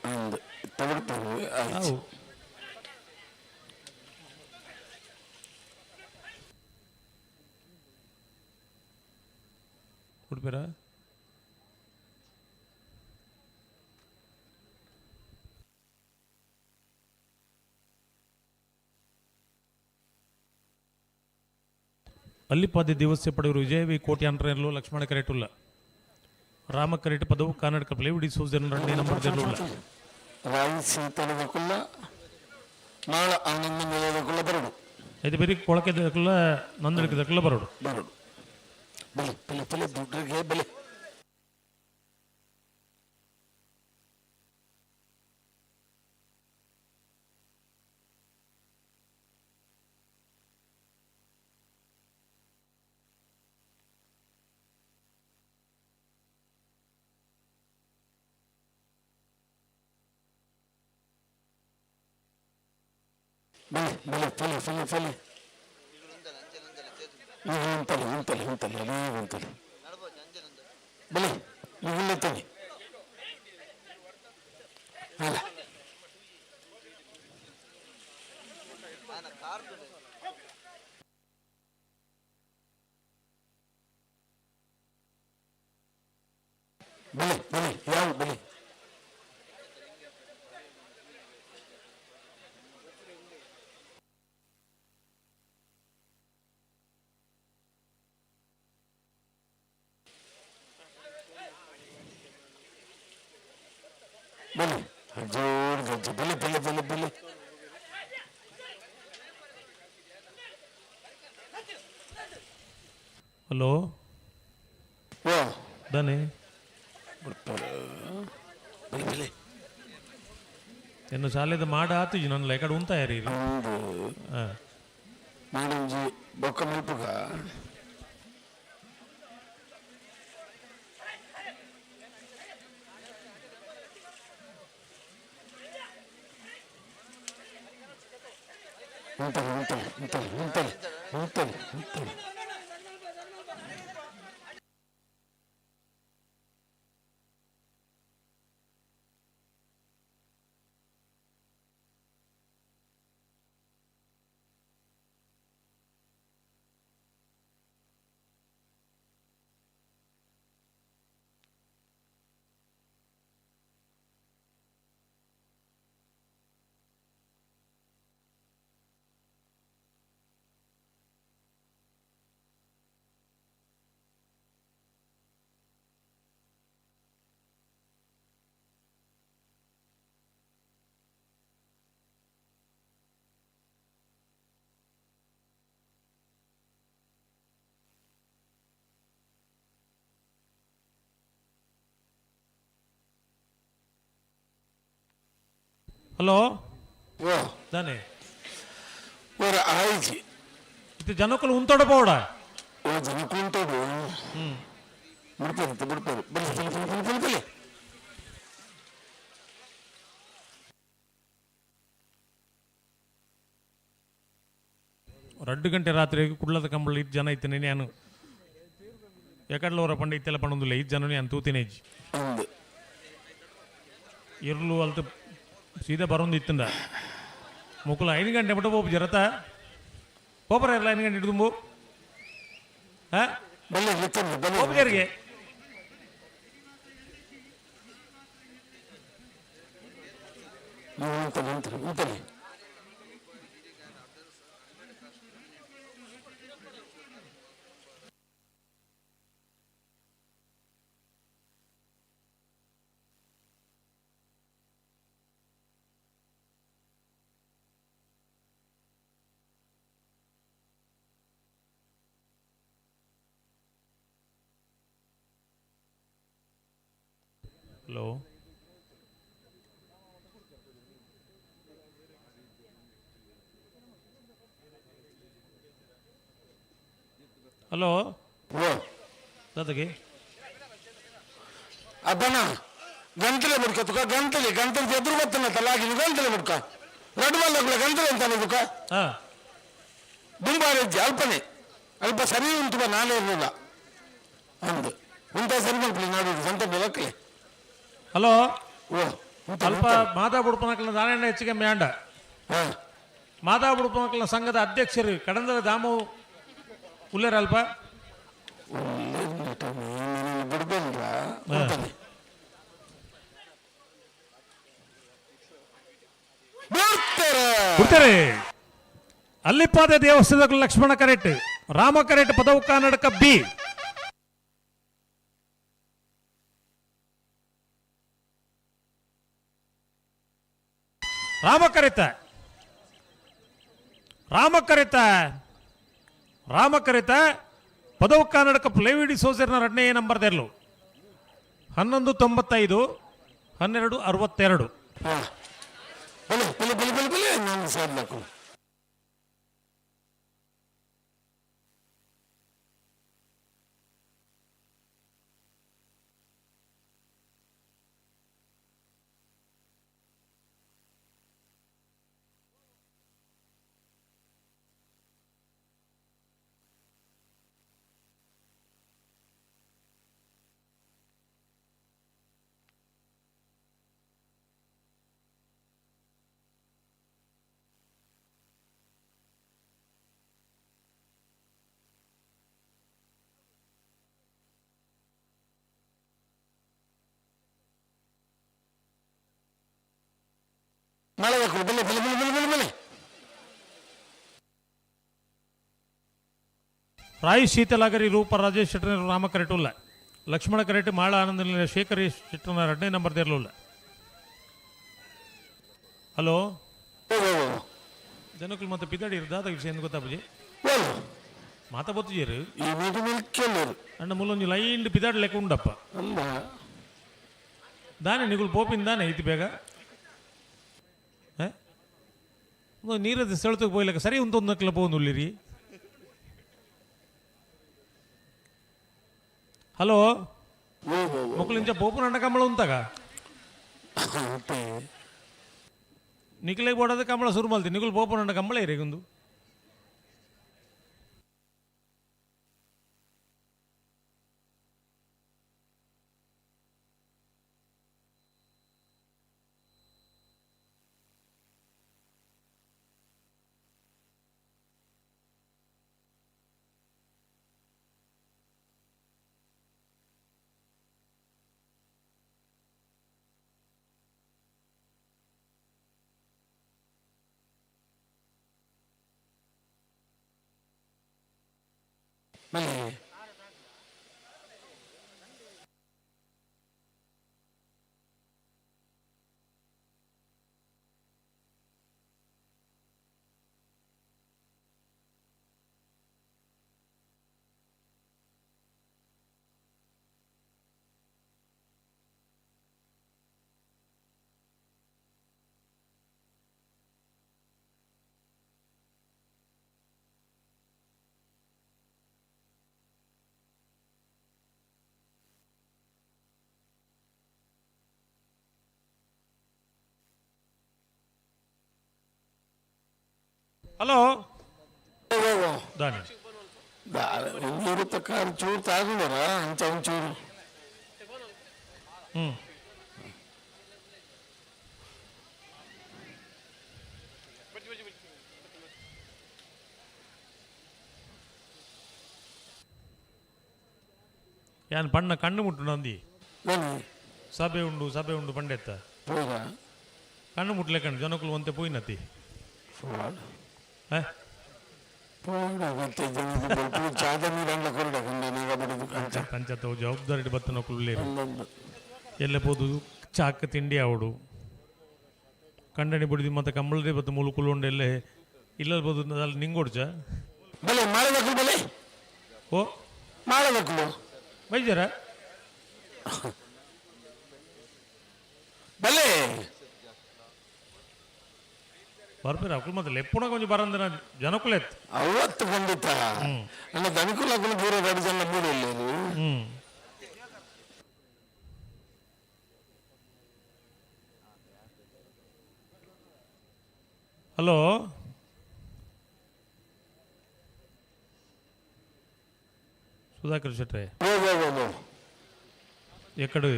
T: ಉಡುಪಿರ ಅಲ್ಲಿಪಾದಿ ದಿವಸ ಪಡೆಯವರು ವಿಜಯ ವಿ ಕೋಟಿ ಅಂಟ್ರೆಲ್ಲೋ ಲಕ್ಷ್ಮಣ ಕರೆಟುಲ್ಲ ರಾಮ ಕರೆಟ್ ಪದವು Karnataka play VD Susan ರಂಡಿ number ಜೆಲ್ಲುಲ್ಲ
J: ರಾಯಿ ಸೀತಲದಕುಲ್ಲ ನಾಳ ಆನಂದ ನಿಲಯದಕುಲ್ಲ ಬರಡು
T: ಇದು ಬೇರೆ ಕೊಳಕೆ ದಕ್ಕುಲ್ಲ ನಂದಳಿಕೆ ದಕ್ಕುಲ್ಲ ಬರಡು
J: ಬರಡು ಬಲೆ ಬಲೆ ಬಲೆ ದುಡ್ಡಿಗೆ ಬಲೆ ಬಲೆ ಬಲೆ ಬಲೆ ಬಲೆ ಬಲೆ ಉಂಟಲೆ ಉಂಟಲೆ ಉಂಟಲೆ ಅದೇ ಉಂಟಲೆ ಬಲೆ ಉಳ್ಳತನೆ ಅಲ್ಲ ಬಲೆ ಬಲೆ ಯಾವ ಬಲೆ ಬಲೆ ಜೋರು ಗಜ್ಜೆ ಬಲೆ ಬಲೆ ಬಲೆ ಬಲೆ
T: ಹಲೋ ದಾನೆ
J: ಬಲೆ ಬಲೆ
T: ಎನ್ನು ಶಾಲೆದ ಮಾಡ ಆತು ನನ್ನ ಲೇಕಡೆ ಉಂತ ಯಾರಿ
J: ಮಾಡೊಂಜಿ ಬೊಕ್ಕ ಮಲ್ಪುಗ ಉಂಟಲೆ ಉಂಟಲೆ ಉಂಟಲೆ ಉಂಟಲೆ ಉಂಟಲೆ ಉಂಟಲೆ
T: ಹಲೋ ದಾನೆ
A: ಒರ ಆಯ್ಜಿ
T: ಇದು ಜನಕ್ಕಲು ಉಂತೋಡ ಪೋಡ
A: ಓ ಜನಕ್ಕೂ ಉಂಟೋಡು ಬಿಡ್ತಾರೆ ಬಿಡ್ತಾರೆ ಬಲಿ ಬಲಿ ಬಲಿ ಬಲಿ ಬಲಿ ಬಲಿ.
T: 2 ಗಂಟೆ ರಾತ್ರಿ ಕುಡ್ಲದ ಕಂಬಳ ಇದ್ದು ಜನ ಇತ್ತೇನೆ ನಾನು ಎಕಡ್ಲವರ ಪಂಡ ಇತ್ತೆಲ್ಲ ಪಣೊಂದಿಲ್ಲ ಇದ್ದು ಜನ ನಾನು ತೂತಿನೇಜ್ ಇರ್ಲು ಅಲ್ತ ಸೀದಾ ಬರೋಂದು ಇತ್ತಂದ ಮುಕ್ಕುಲ 5 ಗಂಟೆ ಬಿಟ್ಟು ಪೋಪು ಜರತ ಪೋಪರ ಇರಲ್ಲ 5 ಗಂಟೆ ಹಿಡಿದು ಹಾ ಪೋಪು ಜರಿಗೆ ಹಲೋ ಹಲೋ ದಾದಗೆ
A: ಅಬ್ಬನ ಗಂಟಲೆ ಬುಡ್ಕ ತುಕ ಗಂಟಲಿ ಗಂಟಲಿ ಎದುರು ಬತ್ತನ ತಲಾಗಿ ಗಂಟಲೆ ಬುಡ್ಕ ರಡ್ಡು ಬಲ್ಲಗುಲ ಗಂಟಲೆ ಅಂತಾನೆ ತುಕ ದುಂಬಾರೆಜ್ಜಿ ಅಲ್ಪನೆ ಅಲ್ಪ ಸರಿ ಉಂಟು ಬಾ ನಾನೇ ಇರಲಿಲ್ಲ ಅಂದು ಉಂಟ ಸರಿ ಮಾಡ್ಲಿ ನಾಡು ಸಂತ ಬೆಲಕ್ಲೆ.
T: ಹಲೋ ಅಲ್ಪ ಮಾತಾ ಬುಡ್ಪನಕಲ್ನ ದಾನೆಣ್ಣ ಹೆಚ್ಚಿಗೆ ಮ್ಯಾಂಡ ಮಾತಾ ಬುಡ್ಪನಕಲ್ನ ಸಂಘದ ಅಧ್ಯಕ್ಷರು ಕಡಂದರ ದಾಮು ಉಲ್ಲೇರ ಅಲ್ಪ ಬಿಡ್ತಾರೆ. ಅಲ್ಲಿಪಾದ ದೇವಸ್ಥಾನದ ಲಕ್ಷ್ಮಣ ಕರೆಟ್ ರಾಮ ಕರೆಟ್ ಪದವು ಕನ್ನಡಕ ಬಿ ರಾಮ ಕರೆತ ರಾಮ ಕರೆತ ರಾಮ ಕರೆತ ಪದವು ಕನ್ನಡಕ ಪ್ಲೇವಿಡಿ ಸೋಸರ್ನ ಎರಡನೇ ನಂಬರ್ ತೆರಲು 11.95 12.62.
A: ಬಲೆ ಬಲೆ ಬಲೆ ಬಲೆ ಬಲೆ ನಾನು ಸಾಧ್ಲಕು. ಮಳೆ ಬಲೆ ಬಲೆ ಬಲೆ ಬಲೆ ಬಲೆ ಬಲೆ.
T: ರಾಯ್ ಶೀತಲಾಗರಿ ರೂಪ ರಾಜೇಶ್ ಶೆಟ್ಟರ್ ರಾಮ ಕರೆಟುಲ್ಲ ಲಕ್ಷ್ಮಣ ಕರೆಟ್ ಮಾಳ ಆನಂದ ಶೇಖರ್ ಶೆಟ್ಟರ್ನ ಎರಡನೇ ನಂಬರ್ ದೇರ್ಲುಲ್ಲ. ಹಲೋ ಜನಕ್ಕಲು ಮತ್ತೆ ಪಿದಾಡಿ ದಾದ ವಿಷಯ ಎಂದು ಗೊತ್ತಾಪುಜಿ ಮಾತಾ ಬೊತ್ತುಜೇರು ಅಣ್ಣ ಮುಲ್ಲೊಂಜಿ ಲೈನ್ ಪಿದಾಡಿ ಲೆಕ್ಕ ಉಂಡಪ್ಪ ದಾನೆ ನಿಗುಲು ಪೋಪಿನ ದಾನೆ ಇತ್ತು ಬೇಗ ನೀರದ ಸೆಳತಕ್ಕೆ ಪೋಯ್ಲಕ್ಕ ಸರಿ ಉಂತೊಂದು ನಕ್ಲ ಪೋಂದು ಉಳ್ಳಿರಿ. ಹಲೋ ಮೊಕ್ಕಳು ಇಂಚ ಪೋಪುನ ಕಂಬಳ ಉಂತಾಗ ನಿಖಿಲೆ ಬೋಡದ ಕಂಬಳ ಶುರು ಮಲ್ತಿ ನಿಗುಲು ಪೋಪುನ ಕಂಬಳ ಇರೇಗುಂದು.
A: ಬಲೆ
T: ಹಲೋ ದಾನಿ
A: ಒಂಜೂರು ತಕ್ಕ ಚೂರು ತಾಗುಂಡರ ಅಂಚ ಒಂಚೂರು.
T: ಯಾನ್ ಪಣ್ಣ ಕಣ್ಣು ಮುಟ್ಟು ನಂದಿ ಸಭೆ ಉಂಡು ಸಭೆ ಉಂಡು ಪಂಡೆತ್ತ ಕಣ್ಣು ಮುಟ್ಲೆ ಕಣ್ಣು ಜನಕುಲು ಒಂತೆ ಪೋಯಿನತಿ. ಪಂಚಾಯತ್ ಜವಾಬ್ದಾರಿ ಬತ್ತನಕುಲು ಎಲ್ಲೆ ಪೋದು ಚಾಕ್ ತಿಂಡಿ ಆವಡು ಕಂಡಣಿ ಬುಡಿದಿ ಮತ್ತೆ ಕಂಬಳದಿ ಬತ್ತ ಮೂಲು ಕುಲ್ಲುಂಡು ಎಲ್ಲೆ ಇಲ್ಲ ಬೋದು ಅಲ್ಲಿ ನಿಂಗೋಡ್ಚ
A: ಬಲೆ ಮಾಳದಕ್ಕಲು ಬಲೆ
T: ಓ
A: ಮಾಳದಕ್ಕಲು
T: ಬೈಜಾರ
A: ಬಲೆ
T: ಬರ್ಪೇರ ಅಕುಲು ಮತ್ತೆ ಲೆಪ್ಪುಣ ಕೊಂಚ ಬರಂದನ ಜನಕುಲೆತ್
A: ಅವತ್ತು ಖಂಡಿತ ನನ್ನ ದನಿಕುಲ ಅಕುಲು ಪೂರ ರಡಿ ಜನ ಮೂಡಿಲ್ಲ.
T: ಹಲೋ ಸುಧಾಕರ್ ಶೆಟ್ರೆ ಎಕಡು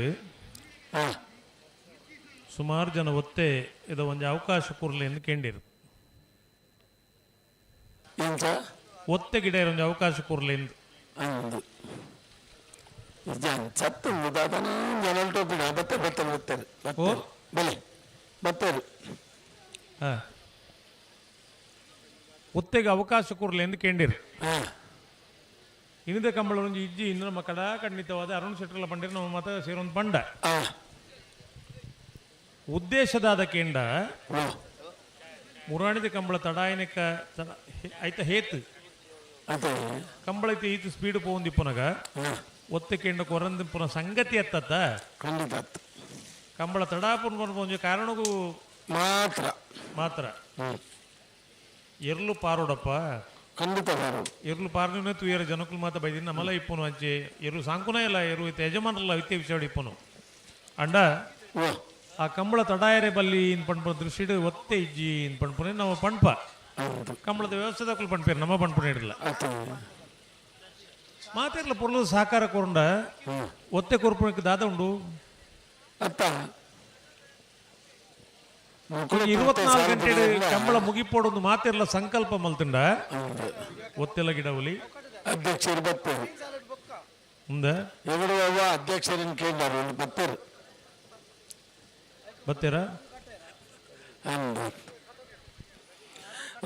T: ಸುಮಾರು ಜನ ಒತ್ತೆ ಇದು ಒಂಜಿ ಅವಕಾಶ ಕೊರ್ಲಿ ಎಂದು ಕೇಂಡಿರು. ಒತ್ತೆ ಗಿಡ ಒಂಜಿ ಅವಕಾಶ ಕೊರ್ಲಿ ಎಂದು
A: ಸತ್ತು ಬತ್ತೆ ಬತ್ತೆ ಬತ್ತಾರೆ ಬಲೆ ಬತ್ತರು.
T: ಒತ್ತೆಗೆ ಅವಕಾಶ ಕೊರ್ಲಿ ಎಂದು ಕೇಂಡಿರು. ಇನ್ನಿದ ಕಂಬಳ ಒಂಜಿ ಇಜ್ಜಿ ಇನ್ನು ನಮ್ಮ ಕಡಾ ಖಂಡಿತವಾದ ಅರುಣ್ ಶೆಟ್ಟರ್ಲ ಪಂಡಿರು ನಮ್ಮ ಮತ ಸೇರೊಂದು ಪಂಡ ಉದ್ದೇಶದಾದ ಕೇಂಡ ಮುರಾಣಿದ ಕಂಬಳ ತಡಾಯನಕ ಐತ ಹೇತು ಕಂಬಳ ಐತೆ ಈತ ಸ್ಪೀಡ್ ಪೋಂದಿಪ್ಪುನಗ ಒತ್ತೆ ಕೇಂಡ ಕೊರಂದಿಪ್ಪುನ ಸಂಗತಿ ಎತ್ತತ್ತ
A: ಖಂಡಿತ
T: ಕಂಬಳ ತಡಾಪುನ್ ಒಂಜಿ ಕಾರಣಕ್ಕೂ
A: ಮಾತ್ರ
T: ಮಾತ್ರ ಎರ್ಲು ಪಾರೋಡಪ್ಪ
A: ಖಂಡಿತ ಪಾರೋಡು
T: ಎರ್ಲು ಪಾರನೇ ತುಯರ ಜನಕುಲು ಮಾತ ಬೈದಿನ ನಮ್ಮಲ ಇಪ್ಪುನು ಅಂಚೆ ಎರು ಸಾಂಕುನ ಇಲ್ಲ ಎರು ಇತ್ತೆ ಯಜಮಾನರಲ್ಲ ಇತ್ತೆ ವಿಷಯ ಇಪ್ಪುನು ಅಂಡ ಆ ಕಂಬಳ ತಡಾಯರೆ ಬಲ್ಲಿ ಇನ್ ಪಣ್ಪುನ ದೃಷ್ಟಿಡ್ ಒತ್ತೆ ಇಜ್ಜಿ ಇನ್ ಪಣ್ಪುನೆ ನಮ್ಮ ಪಣ್ಪ ಕಂಬಳದ ವ್ಯವಸ್ಥೆದಕ್ಕಲು ಪಣ್ಪೇರು ನಮ್ಮ ಪಣ್ಪುನ ಇರಲ್ಲ ಮಾತಿರ್ಲ ಪೊರ್ಲು ಸಹಕಾರ ಕೊರಂಡ ಒತ್ತೆ ಕೊರ್ಪುನಕ್ಕೆ ದಾದ ಉಂಡು 24 ಗಂಟೆ ಕಂಬಳ ಮುಗಿಪೋಡೊಂದು ಮಾತಿರ್ಲ ಸಂಕಲ್ಪ ಮಲ್ತುಂಡ ಒತ್ತೆಲ್ಲ ಗಿಡವಲಿ
A: ಅಧ್ಯಕ್ಷರು ಬತ್ತೇರು
T: ಮುಂದೆ
A: ಅಧ್ಯಕ್ಷರನ್ನು ಕೇಳಿದಾರು ಬತ್ತೇರು
T: ಬತ್ತೀರಾ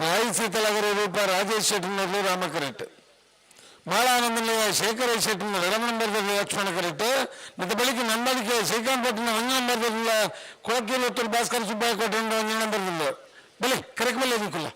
A: ರಾಯಿ ಸೀತಲಗರ ರೂಪ ರಾಜೇಶ್ ಶೆಟ್ಟಿನಲ್ಲಿ ರಾಮ ಕರೆಕ್ಟ್ ಮಾಳಾನಂದನಿಯ ಶೇಖರ ಶೆಟ್ಟಿನ ಎರಡನೇ ಲಕ್ಷ್ಮಣ ಕರೆಕ್ಟ್ ಮತ್ತು ಬೆಳಿಗ್ಗೆ ನಂಬಳಿಕೆ ಶ್ರೀಕಾಂತ್ ಭಟ್ಟಿನ ಒಂದು ನಂಬರ್ದಿಲ್ಲ ಕೊಳಕೇಲಿ ಉತ್ತರ ಭಾಸ್ಕರ್ ಸುಬ್ಬಯ್ಯ ಕೋಟೆ ಒಂದು ನಂಬರ್ದಿಲ್ಲ ಬಲೆ ಕರೆಕ್ಟ್ ಬಲೆ ನಿಕುಲ್ಲ.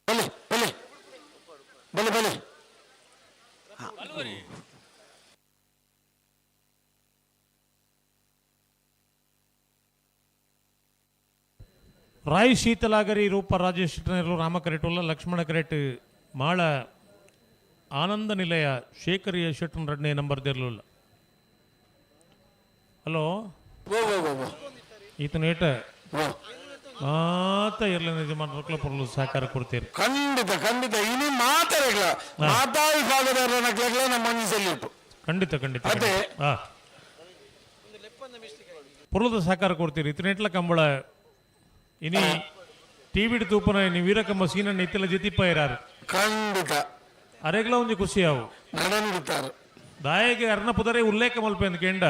A: ಬಲೆ ಬಲೆ ಬಲೆ ಬಲೆ
T: ರಾಯ್ ಶೀತಲಾಗರಿ ರೂಪ ರಾಜೇಶ್ ರಾಮ ಕರೆಟುಲ್ಲ ಲಕ್ಷ್ಮಣ ಕರೆಟ್ ಮಾಳ ಆನಂದ ನಿಲಯ ಶೇಖರ್ ಶೆಟ್ಟನ್ ರಡ್ನೇ ನಂಬರ್ ದೇರ್ಲುಲ್ಲ. ಹಲೋ ಈತನ ಏಟ ಮಾತ ಇರ್ಲಿ ಯಜಮಾನರುಕ್ಲ ಪೊರ್ಲು ಸಹಕಾರ ಕೊಡ್ತೀರಿ.
A: ಖಂಡಿತ ಖಂಡಿತ ಇನಿ ಮಾತಾಡಗ್ಲ ಮಾತಾ ವಿಭಾಗದವರ ನಮ್ಮ ಒಂಜಿ
T: ಖಂಡಿತ ಖಂಡಿತ ಪೊರ್ಲದ ಸಹಕಾರ ಕೊಡ್ತೀರಿ. ಇತನೆಟ್ಲ ಕಂಬಳ ಇನಿ ಟಿವಿ ತೂಪನ ಇನಿ ವೀರಕಂಬ ಸೀನಣ್ಣ ಇತ್ತೆಲ್ಲ ಜತಿಪ್ಪ ಇರಾರು.
A: ಖಂಡಿತ
T: ಅರೆಗ್ಲ ಒಂಜಿ ಖುಷಿ ಅವು
A: ನಡೆನುಡಿತಾರೆ.
T: ದಾಯಗೆ ಅರ್ಣ ಪುದರೆ ಉಲ್ಲೇಖ ಮಲ್ಪೆ ಅಂದ್ಕೆಂಡ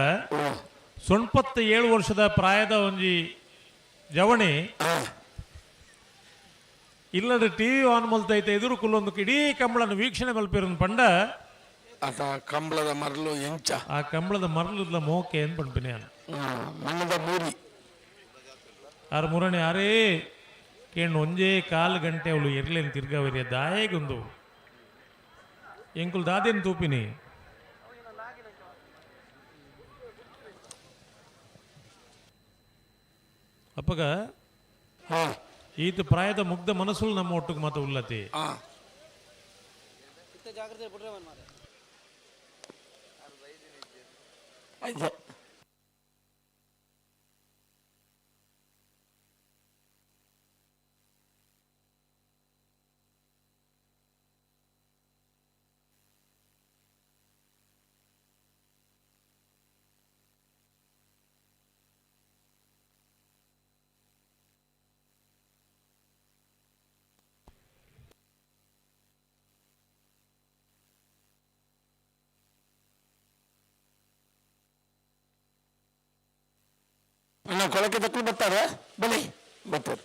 T: 97 ವರ್ಷದ ಪ್ರಾಯದ ಒಂಜಿ ಜವಣಿ ಇಲ್ಲದ ಟಿವಿ ಆನ್ ಮಲ್ತೈತೆ ಎದುರು ಕುಲ್ಲೊಂದು ಇಡೀ ಕಂಬಳನ ವೀಕ್ಷಣೆ ಮಲ್ಪಿರ ಪಂಡ
A: ಆತ ಕಂಬಳದ ಮರಳು ಎಂಚ
T: ಆ ಕಂಬಳದ ಮರಳು ಮೋಕೆ ಅಂತ ಪಂಪಿನ
A: ಮಣ್ಣದ ಮೂರಿ
T: ಆರು ಮುರಣಿ ಅರೇ ಕೇಂಡು ಒಂಜೇ ಕಾಲು ಗಂಟೆ ಅವಳು ಎರ್ಲೇನು ತಿರ್ಗಾವರಿಯ ದಾಯೆಗೊಂದು ಎಂಕುಲು ದಾದೇನು ತೂಪಿನಿ ಅಪ್ಪಗ ಈತ ಪ್ರಾಯದ ಮುಗ್ಧ ಮನಸ್ಸುಲು ನಮ್ಮ ಒಟ್ಟಿಗೆ ಮಾತ ಉಲ್ಲತಿ
J: ಇನ್ನು ಕೊಳಕೆ ತಕ್ಕಲು ಬರ್ತಾರೆ ಬಲಿ ಬರ್ತಾರೆ.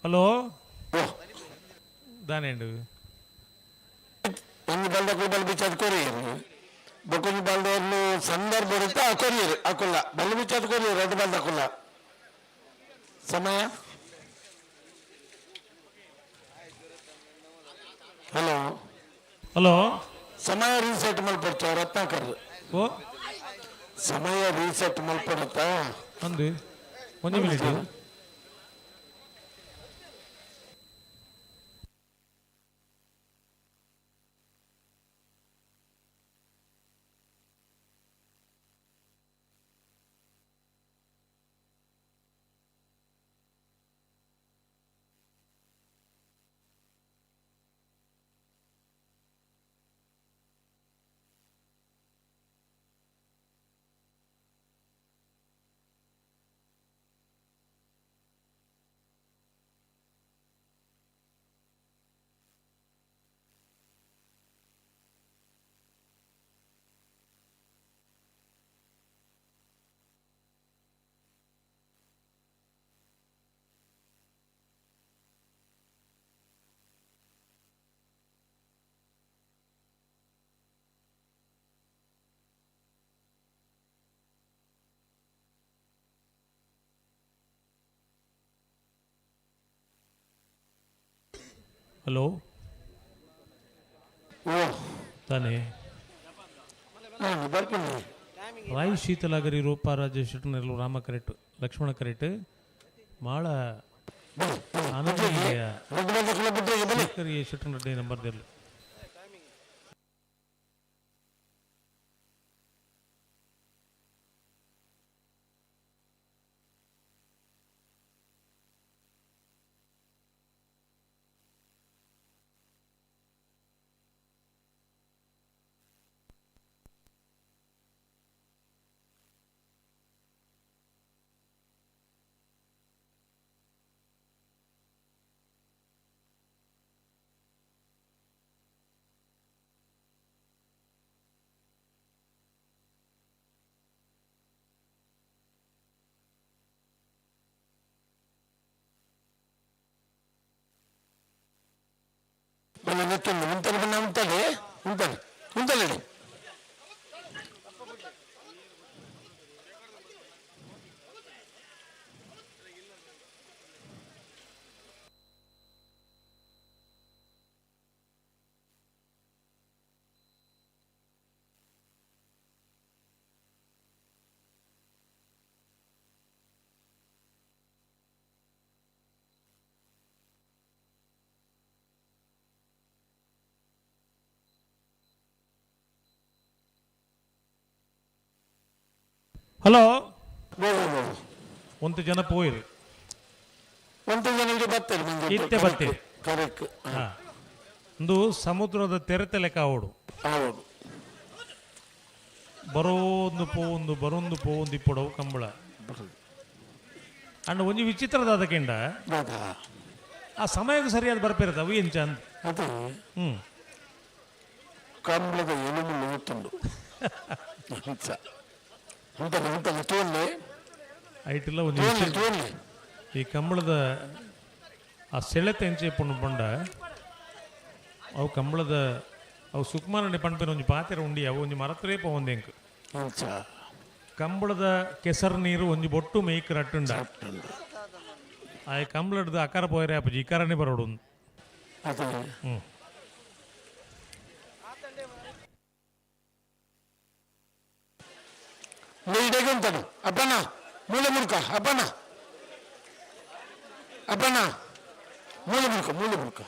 T: ಹಲೋ ದಾನೇಂಡು
J: ಒಂದು ಬಲ್ದ ಬಲ್ ಬಿಚ್ಚಾದ ಕೊರಿಯರ್ ಬೊಕ್ಕೊಂದು ಬಲ್ದವ್ರನ್ನು ಸಂದರ್ಭ ಇರುತ್ತೆ ಆ ಕೊರಿಯರ್ ಹಾಕೊಲ್ಲ ಬಲ್ ಬಿಚ್ಚಾದ ಕೊರಿಯರ್ ಅದು ಬಲ್ದ ಹಾಕೊಲ್ಲ ಸಮಯ. ಹಲೋ
T: ಹಲೋ
J: ಸಮಯ ರೀಸೆಟ್ ಮಲ್ಪಡ್ತ ರತ್ನಾಕರ್.
T: ಓ
J: ಸಮಯ ರೀಸೆಟ್ ಮಲ್ಪಡುತ್ತಾ
T: ಅಂದು ಒಂದು ಮಿನಿಟ್. ಹಲೋ ತಾನೇ ರಾಯ್ ಶೀತಲಾಗರಿ ರೂಪಾ ರಾಜೇಶ್ ಶೆಟ್ಟರ್ನೆಲ್ಲು ರಾಮ ಕರೆಕ್ಟ್ ಲಕ್ಷ್ಮಣ ಕರೆಕ್ಟ್ ಮಾಳ ಆನಂದ ಶೆಟ್ಟರ್ ನಂಬರ್ ದೇರ್ಲು. ಹಲೋ ಒಂದು ಜನ ಪೋಯಿರು
J: ಒಂದು ಜನ ಇಲ್ಲಿ ಬರ್ತಾರೆ ಮುಂದೆ.
T: ಇತ್ತೆ ಬರ್ತೀರಿ.
J: ಕರೆಕ್ಟ್.
T: ಹಾ. ಒಂದು ಸಮುದ್ರದ ತೆರೆತೆ ಲೆಕ್ಕ ಅವಡು.
J: ಹೌದು.
T: ಬರೋಂದು ಪೋಂದು ಬರೋಂದು ಪೋಂದು ಇಪ್ಪಡವು ಕಂಬಳ. ಅಂಡ್ ಒಂಜಿ ವಿಚಿತ್ರದ ಕೆಂಡ ಆ ಸಮಯಕ್ಕೆ ಸರಿಯಾದ ಬರ್ಪಿರತ್ತ ಅವು ಎಂಚ ಅಂತ.
J: ಅದು.
T: ಹ್ಮ್.
A: ಕಂಬಳದ ಎಲುಮು ಲೋತುಂಡು ಉಂಟಲ್ಲ ಉಂಟಲ್ಲ ತೋಲ್ಲೆ.
T: ಐಟಿಲ್ಲ ಒಂದು
A: ತೋಲ್ಲೆ ತೋಲ್ಲೆ.
T: ಈ ಕಂಬಳದ ಆ ಸೆಳೆತ ಎಂಚೆ ಪುಣ್ಣು ಪಂಡ ಅವು ಕಂಬಳದ ಅವು ಸುಕುಮಾರಣ್ಣೆ ಪಣ್ಪಿನ ಒಂಜಿ ಪಾತೆರ ಉಂಡಿ ಅವು ಒಂಜಿ ಮರತ್ರೇ ಪೋವಂದೆ ಎಂಕ್. ಕಂಬಳದ ಕೆಸರು ನೀರು ಒಂಜಿ ಬೊಟ್ಟು ಮೇಯ್ಕ್ ರಟ್ಟುಂಡ ಆಯ್ ಕಂಬಳದ ಅಕಾರ ಪೋಯರೆ ಅಪ್ಪಜಿ ಇಕಾರನೇ ಬರೋಡು. ಹ್ಞೂ
A: ಇಡಗೆ ಉಂಟದು ಅಪ್ಪಣ್ಣ ಮೂಲೆ ಮುರುಕ ಅಪ್ಪಣ್ಣ ಅಪ್ಪಣ್ಣ ಮೂಲೆ ಮುರುಕ ಮೂಲೆ ಮುರುಕ.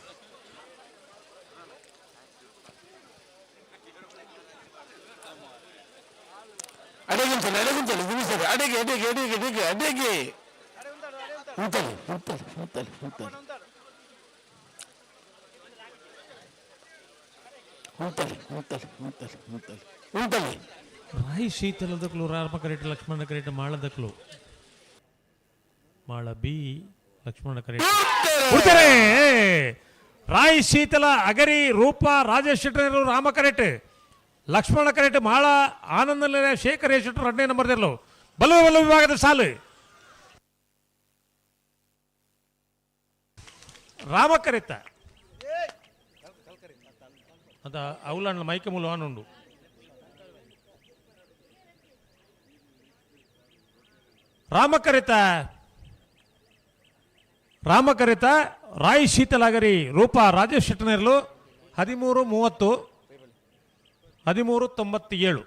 A: ಅಡೆಗೆ ಉಂಟಲ್ಲ ಅಡೆಗೆ ಉಂಟಲ್ಲ ಇದು ಅಡೆಗೆ ಅಡೆಗೆ ಅಡೆಗೆ ಅಡೆಗೆ ಅಡೆಗೆ ಉಂಟಲ್ಲ ಉಂಟಲ್ಲ ಉಂಟಲ್ಲ ಉಂಟಲ್ಲ ಉಂಟಲ್ಲ ಉಂಟಲ್ಲ ಉಂಟಲ್ಲ ಉಂಟಲ್ಲ ಉಂಟಲ್ಲ.
T: ರಾಯಿ ಶೀತಲದಕ್ಲು ರಾಮ ಕರೆಟ್ ಲಕ್ಷ್ಮಣ ಕರೆಟ್ ಮಾಳದಕ್ಲು ಮಾಳ ಬಿ ಲಕ್ಷ್ಮಣ ಕರೆಟ್ ಉಡ್ತಾರೆ. ರಾಯಿ ಶೀತಲ ಅಗರಿ ರೂಪ ರಾಜೇಶ್ ಶೆಟ್ಟರು ರಾಮ ಕರೆಟ್ ಲಕ್ಷ್ಮಣ ಕರೆಟ್ ಮಾಳ ಆನಂದ ಶೇಖರ್ ಶೆಟ್ಟರು ಎರಡನೇ ನಂಬರ್ ತೆರಲು ಬಲು ಬಲು ವಿಭಾಗದ ಸಾಲು ರಾಮ ಕರೆತ ಅದ ಅವಲಣ್ಣ ಮೈಕ ಮೂಲ ಉಂಡು. ರಾಮಕರಿತ ರಾಮಕರಿತ ರಾಯ್ ಶೀತಲಾಗರಿ ರೂಪ ರಾಜೇಶ್ ಶೆಟ್ಟನೇರ್ಲು 13:30 13:97.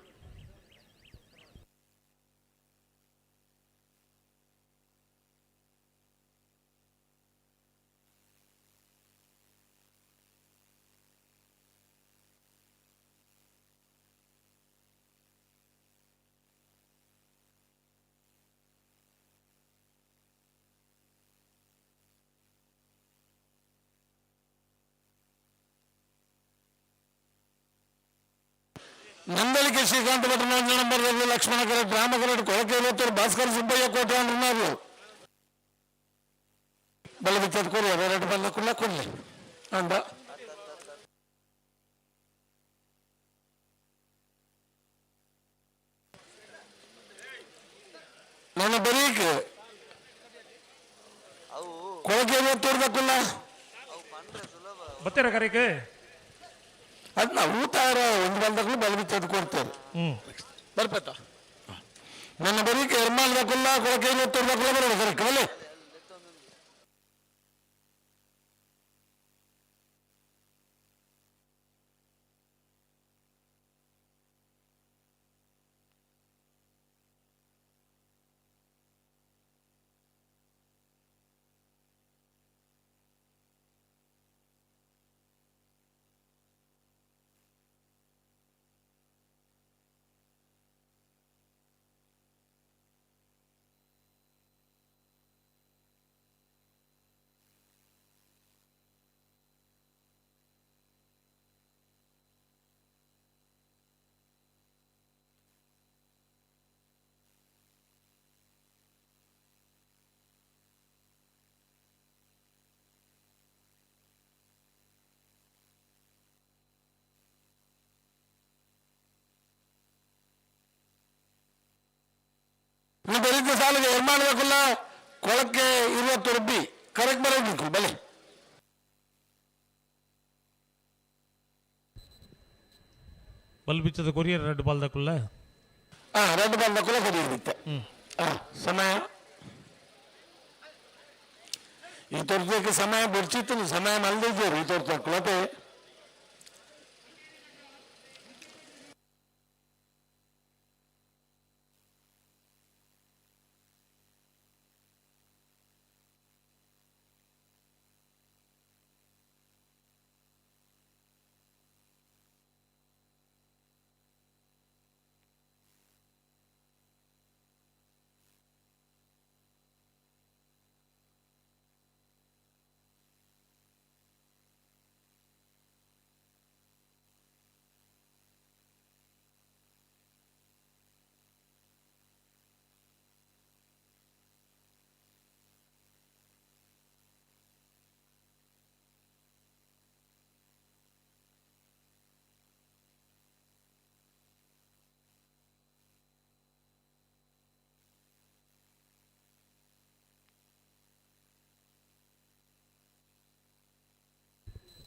A: ನಂದಳಿಕೆ ಶ್ರೀಕಾಂತ ಭಟ್ಟ ನಂಬರ್ ಲಕ್ಷ್ಮಣ ಕರೆಟ್ ರಾಮ ಕರೆಟ್ ಕೊಳಕೆ ಭಾಸ್ಕರ್ ಸುಬ್ಬಯ್ಯ ಕೋಟೆ ಅన్నారు ಬಲ್ಲ ಬಿಚ್ಚದ ಕೊಡಿ ಎರಡು ಬಲ್ಲ ಕುಲ್ಲ ಕೊಡ್ಲಿ ಅಂದ ನನ್ನ ಬರೀಕ್ ಕೊಳಕೆ ತೋರ್ಬೇಕಲ್ಲ
T: ಬತ್ತೀರ ಕರೆಕ್
A: ಅದನ್ನ ಊಟ ಒಂದು ಬಲ್ದಕ್ಕೂ ಬಲ ಬಿಚ್ಚದು ಕೊಡ್ತಾರೆ ಬರ್ಪತ್ತ ನನ್ನ ಬರೀಕ್ ಎರ್ಮಾಲ್ದಕ್ಕಲ್ಲ ಕೊಳಕೆ ತೋರ್ಬೇಕಲ್ಲ ಬರೋಣ ಕರೆಕ್ಟ್ ಬಲ್ಲೆ. ಬರೀತ ಸಾಲಿಗೆ ಎರ್ಮಾಡ್ಬೇಕಲ್ಲ ಕೊಳಕ್ಕೆ 20 ರುಬ್ಬಿ ಕರೆಕ್ಟ್ ಬರಬೇಕು ಬಲೆ.
T: ಬಲ್ ಬಿಚ್ಚದ ಕೊರಿಯರ್ ರೆಡ್ ಬಾಲ್ ದಕ್ಕುಲ್ಲ
A: ರೆಡ್ ಬಾಲ್ ದಕ್ಕುಲ್ಲ ಕೊರಿಯರ್ ಬಿತ್ತ ಸಮಯ ಈ ತೋರ್ತಕ್ಕೆ ಸಮಯ ಬಿಡ್ಚಿತ್ತು ಸಮಯ ಮಲ್ದಿದ್ದೇವೆ ಈ ತೋರ್ತಕ್ಕುಲತೆ.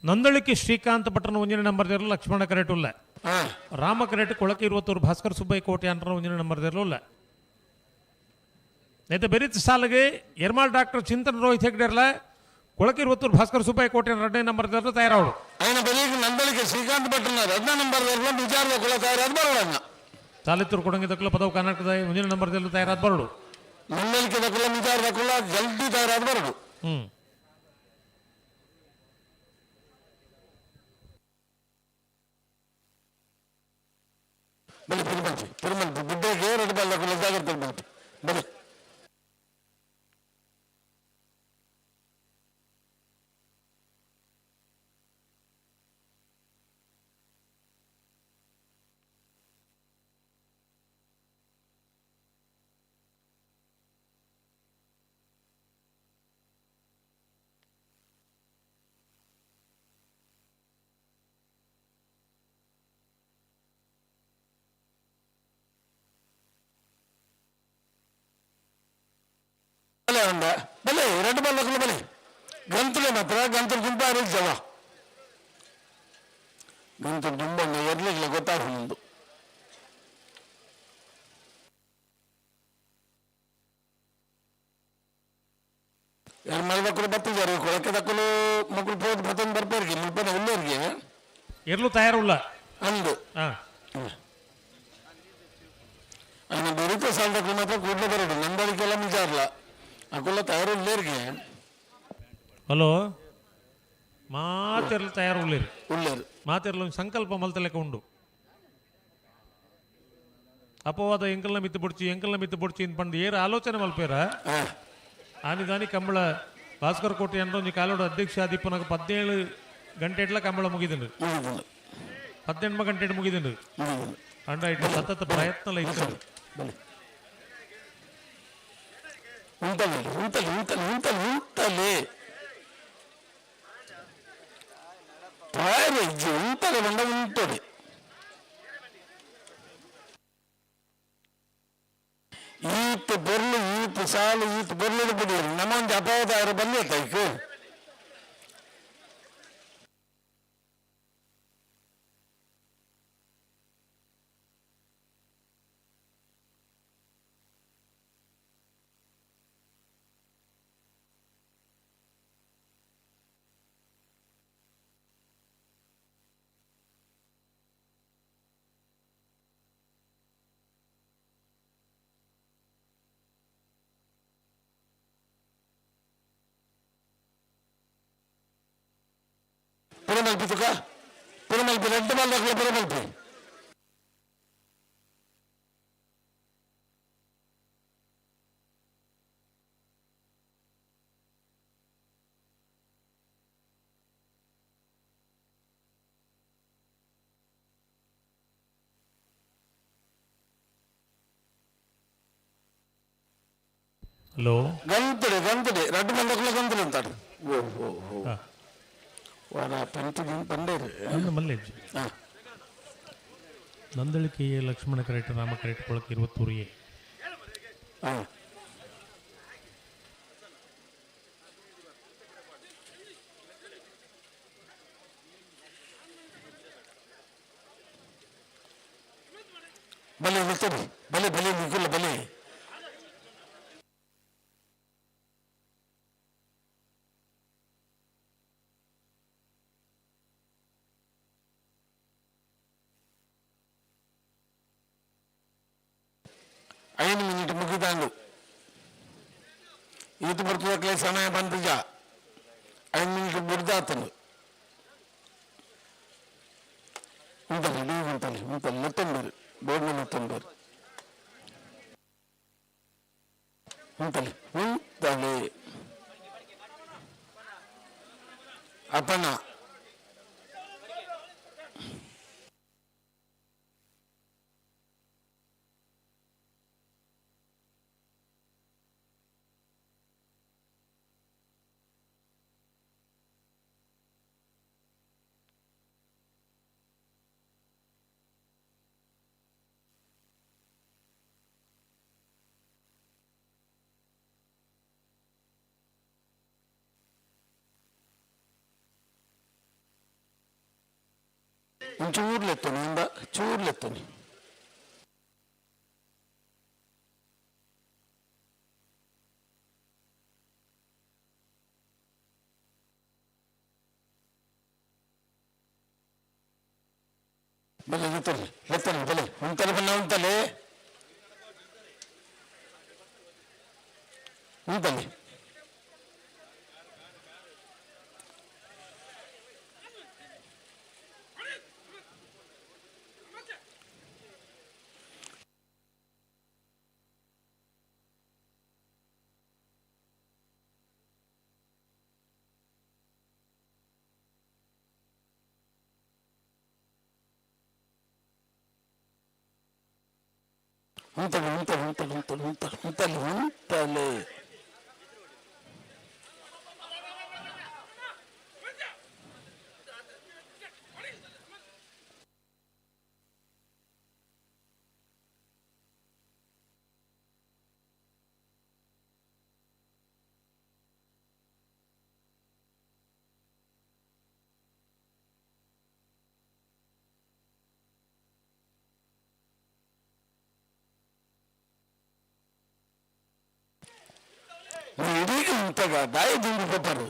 T: ನಂದಳಿಕೆ ಶ್ರೀಕಾಂತ್ ಭಟ್ರನ ಒಂಜಿನ ನಂಬರ್ ದೇರ್ಲು ಲಕ್ಷ್ಮಣ ಕರೆಟ್ ಉಲ್ಲ. ರಾಮ ಕರೆಟ್ ಕೊಳಕೆ 21 ಭಾಸ್ಕರ್ ಸುಬ್ಬಯ್ಯ ಕೋಟೆ ಅಂಟನ ಒಂಜಿನ ನಂಬರ್ ದೇರ್ಲು ಉಲ್ಲ. ನೇತ ಬೆರಿತ ಸಾಲಿಗೆ ಎರ್ಮಾಲ್ ಡಾಕ್ಟರ್ ಚಿಂತನ್ ರೋಹಿತ್ ಹೆಗ್ಡೆರ್ಲ ಕೊಳಕೆ 21 ಭಾಸ್ಕರ್ ಸುಬ್ಬಯ್ಯ ಕೋಟೆ 2ನೇ ನಂಬರ್ ದೇರ್ಲು ತಯಾರಾವಡು.
A: ఆయన ಬೆಳಿಗ್ಗೆ ನಂದಳಿಕೆ ಶ್ರೀಕಾಂತ್ ಭಟ್ರನ 2ನೇ ನಂಬರ್ ದೇರ್ಲು ವಿಚಾರದ ಕುಲ ತಯಾರಾದ ಬರೋಣ.
T: ಚಾಲಿತೂರು ಕೊಡಂಗಿ ದಕ್ಕಲ ಪದವು ಕರ್ನಾಟಕದ ಒಂಜಿನ ನಂಬರ್ ದೇರ್ಲು ತಯಾರಾದ ಬರೋಡು.
A: ನಂದಳಿಕೆ ದಕ್ಕಲ ವಿಚಾರದ ಕುಲ ಜಲ್ದಿ ತಯಾರಾದ ಬರೋಡು. ಬಲಿ ತಿರುಮಲ್ಪಿ ತಿರುಮಲ್ಪಿ ಗುಡ್ಡೆಗೆ 2 ಬಲ್ಲ ಕುಲ ಜಾಗ್ರತೆ ಬಂತು ಬಲಿ. ಬಲೆ 2 ಬಲ್ಲಕ್ಕೂ ಬಲೆ ಗಂತಲೆ ಮಾತ್ರ ಗಂತಲು ತುಂಬ ಜವ ಗಂತಲು ತುಂಬ ಎರ್ಲಿಲ್ಲ ಗೊತ್ತಾಗ ಯಾರು ಮಲ್ದಕ್ಕಲು ಬತ್ತಿದ್ದಾರೆ ಕೊಳಕೆ ದಕ್ಕಲು ಮಕ್ಕಳು ಪೋದು ಬತ್ತೊಂದು ಬರ್ಪೇರಿಗೆ ಮುಲ್ಪನ ಉಳ್ಳೇರಿಗೆ
T: ಎರ್ಲು ತಯಾರುಲ್ಲ
A: ಅಂದು ఆయన ಬೆರಿತ ಸಾಲದಕ್ಕೂ ಮಾತ್ರ ಕೂಡಲೇ ಬರೋದು ನಂದಳಿಕೆಲ್ಲ ನಿಜ ಅಲ್ಲ ಅಕುಲ್ಲ ತಯಾರು ಉಳ್ಳೇರಿಗೆ.
T: ಹಲೋ ಮಾತೆರ್ಲು ತಯಾರು ಉಳ್ಳೇರು
A: ಉಳ್ಳೇರು
T: ಮಾತೆರ್ಲು ಸಂಕಲ್ಪ ಮಲ್ತಲೆಕ್ಕ ಉಂಡು. ಅಪವಾದ ಎಂಕಲ್ನ ಮಿತ್ತು ಬುಡ್ಚಿ ಎಂಕಲ್ನ ಮಿತ್ತು ಬುಡ್ಚಿ ಇಂದ್ ಪಂಡು ಏರು ಆಲೋಚನೆ ಮಲ್ಪೇರ. ಆನಿದಾನಿ ಕಂಬಳ ಭಾಸ್ಕರ್ ಕೋಟೆ ಅಂದ್ರೆ ಒಂಜಿ ಕಾಲೋಡು ಅಧ್ಯಕ್ಷ ಆದಿಪ್ಪನಾಗ 17 ಗಂಟೆ ಕಂಬಳ ಮುಗಿದಿಂಡು, 18 ಗಂಟೆ ಮುಗಿದಿಂಡು. ಅಂಡ ಇಟ್ಟು ಸತತ ಪ್ರಯತ್ನ ಇತ್ತು.
A: ಉಂಟಲ್ಲಿ ಉಂಟಲ್ಲಿ ಉಂಟಲ್ಲಿ ಉಂಟಲ್ಲಿ ಉಂಟಲ್ಲಿ ಪ್ರಾಯ ಇಜ್ಜಿ ಉಂಟಲೆ ಬಂಡ ಉಂಟದೆ. ಈತ ಬರ್ಲು ಈತ ಸಾಲು ಈತ ಬರ್ಲು ಬಿಡಿ ನಮ್ಮೊಂದು ಅಪಾಯದ ಅವರು ಬಂದಿರ್ತಾಯ್ತು. ಪುರಮಲ್ಪಿ ತುಕ ಪುರಮಲ್ಪಿ 2 ಬಾಲ್ ಪುರಮಲ್ಪಿ.
T: ಹಲೋ
A: ಗಂತಡೆ ಗಂತಡೆ 2 ಬಂದಕ್ಕೂ ಗಂತಡೆ ಅಂತಾడు. ಓ ಓ ವಾರ ಪಂಚ ಪಂಡೇರು
T: ಮಲ್ಲೇಜ್ ನಂದಳಿಕೆ ಲಕ್ಷ್ಮಣ ಕರೆಟ್ ರಾಮ ಕರೆಟ್ ಕೊಳಕ್ಕೆ 21 ಎ.
A: ಬಲೆ ನಿಲ್ತದೆ ಬಲೆ ಬಲೆ ನಿಗುಲ್ಲ ಬಲೆ. ಐದು ಮಿನಿಟ್ ಮುಗಿದಾಂಡು ಈತ ಬರ್ತದಕ್ಕೆ ಸಮಯ ಬಂತಿಜ 5 ಮಿನಿಟ್ ಬುಡ್ದಾತನು ಉಂಟಲ್ಲ ನೀವು ಉಂಟಲ್ಲ ಉಂಟಲ್ಲ ಮತ್ತೊಂಬರು ಬೋರ್ಡ್ ಮತ್ತೊಂಬರು ಉಂಟಲ್ಲ ಉಂಟಲೆ ಅಪ್ಪನ ಒಂಚೂರು ಲೆತ್ತೋನಿ ಇಂದ ಚೂರು ಲೆತ್ತೋನಿ ಬಲೆ ಲೆತ್ತೋನಿ ಲೆತ್ತೋನಿ ಬಲೆ ಉಂತಲೆ ಬನ್ನ ಉಂತಲೆ ಉಂತಲೆ ಉಂತಲೆ ಉಂತಲೆ ಉಂತಲೆ ಉಂತಲೆ ಉಂತಲೆ ಉಂತಲೆ ಉಂತಲೆ ಉಂತಾಗ ದಾಯ ದಿಂಡು ಪೋಪರು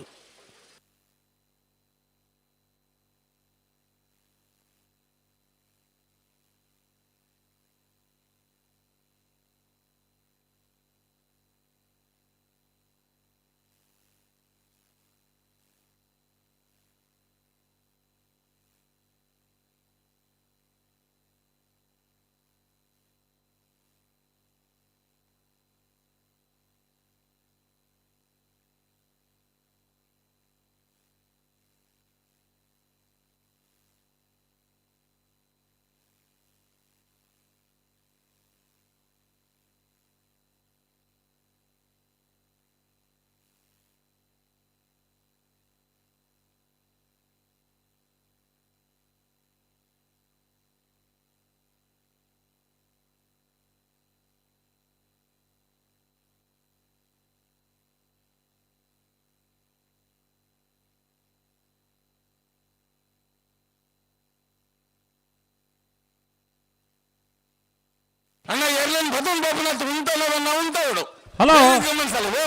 A: ಅಣ್ಣ ಎರ್ಲನ್ ಬದುನ್ ಬಾಬುನ ಉಂತಲ್ಲ ಉಂತಾವಡು
T: ಹಲೋ
A: ಗಮನಿಸಲ್ವೋ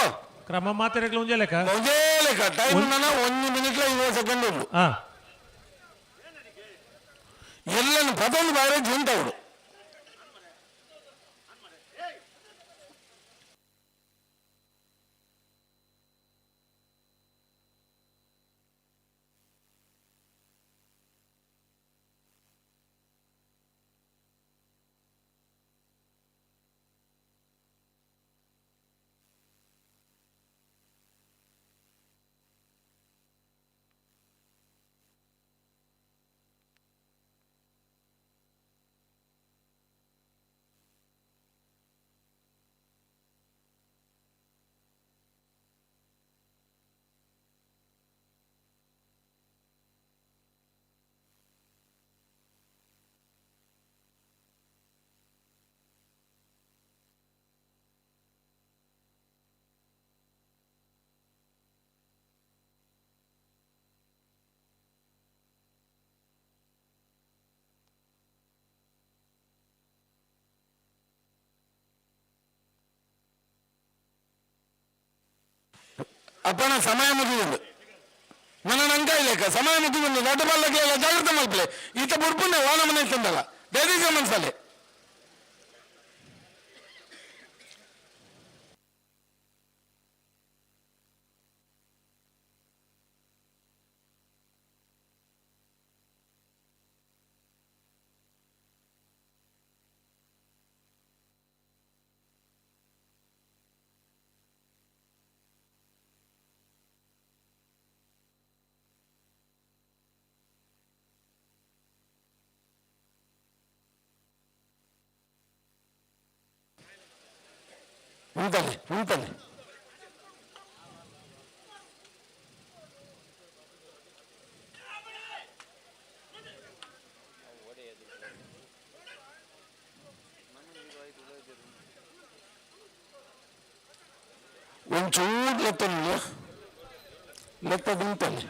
T: ಕ್ರಮ ಮಾತಿರಗ್ಲ ಒಂಜೇ ಲೆಕ್ಕ
A: ಒಂಜೇ ಲೆಕ್ಕ ಟೈಮ್ ನನ್ನ 1 ಮಿನಿಟ್ 20 ಸೆಕೆಂಡ್ ಉಂಟು. ಎಲ್ಲನ್ನು ಪದೊಂದು ಬಾರಿ ಉಂಟವರು. ಅಪ್ಪನ ಸಮಯ ಮುಗಿದುಂಡು ನನ್ನ ನಂಗ ಇಲ್ಲಕ್ಕ ಸಮಯ ಮುಗಿದುಂಡು ದೊಡ್ಡ ಬಲ್ಲಕ್ಕೆ ಎಲ್ಲ ಜಾಗ್ರತೆ ಮಲ್ಪಲೆ ಈತ ಬುಡ್ಪುಂಡೆ ವಾನ ಮನೆ ತಂದಲ್ಲ ದೇದೀಸ ಮನ್ಸಲ್ಲಿ ಉಂಟಲ್ಲಿ ಉಂಟಲ್ಲಿ ಒಂಚೂರು ಲೆತ್ತ ಲೆತ್ತದ ಉಂಟಲ್ಲಿ.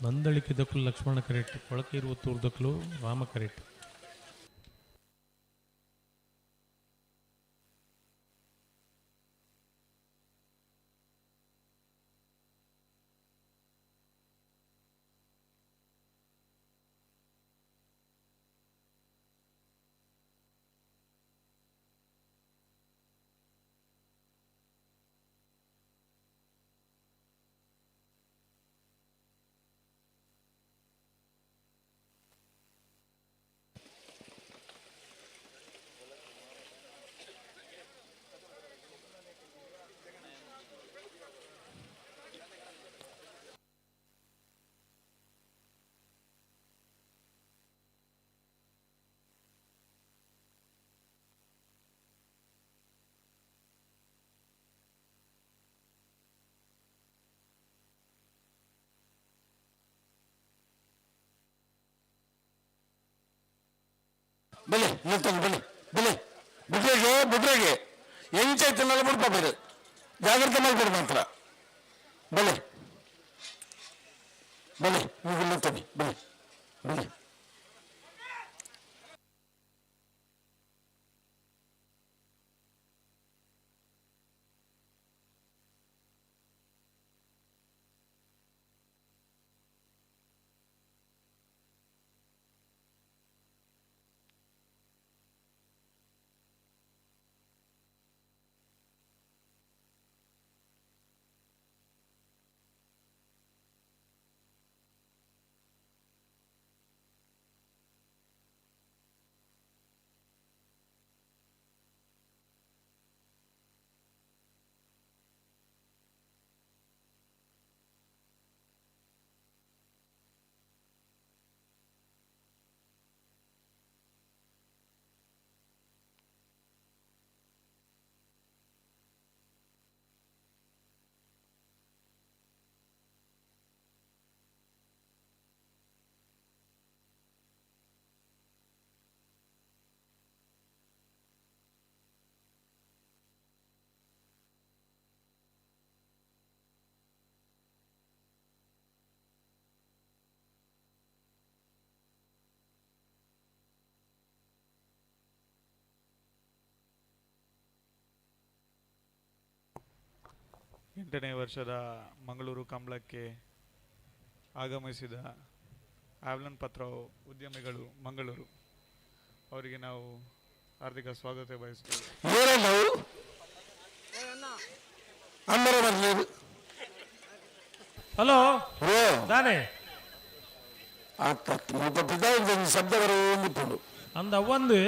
T: ನಂದಳಿಕೆ ದಕ್ಕಲು ಲಕ್ಷ್ಮಣ ಕರೆಟ್, ಕೊಳಕೈರುವತ್ತೂರು ದಕ್ಕಲು ರಾಮ ಕರೆಟ್.
A: ಬಲೆ ನಿಲ್ತಾನೆ ಬಲೆ ಬಲೆ ಬುಡ್ರೆಗೆ ಬುಡ್ರೆಗೆ ಎಂಚಾಯ್ತನಲ್ಲ ಬಿಡ್ಪಾಬೇರು ಜಾಗ್ರತೆ ಮಾಡ್ಬೇಡಿ ಮಾತ್ರ. ಬಲೆ ಬಲೆ ನೀವು ನಿಲ್ತಾನೆ ಬಲೆ ಬಲೆ.
S: ಎಂಟನೇ ವರ್ಷದ ಮಂಗಳೂರು ಕಂಬಳಕ್ಕೆ ಆಗಮಿಸಿದ ಆವ್ಲನ್ ಪತ್ರ ಉದ್ಯಮಿಗಳು ಮಂಗಳೂರು ಅವರಿಗೆ ನಾವು ಹಾರ್ದಿಕ ಸ್ವಾಗತ ಬಯಸ್ತೇವೆ.
T: ಹಲೋ ದಾನೆ
A: ಶಬ್ದ ಬರೋ
T: ಅಂದ ಒಂದು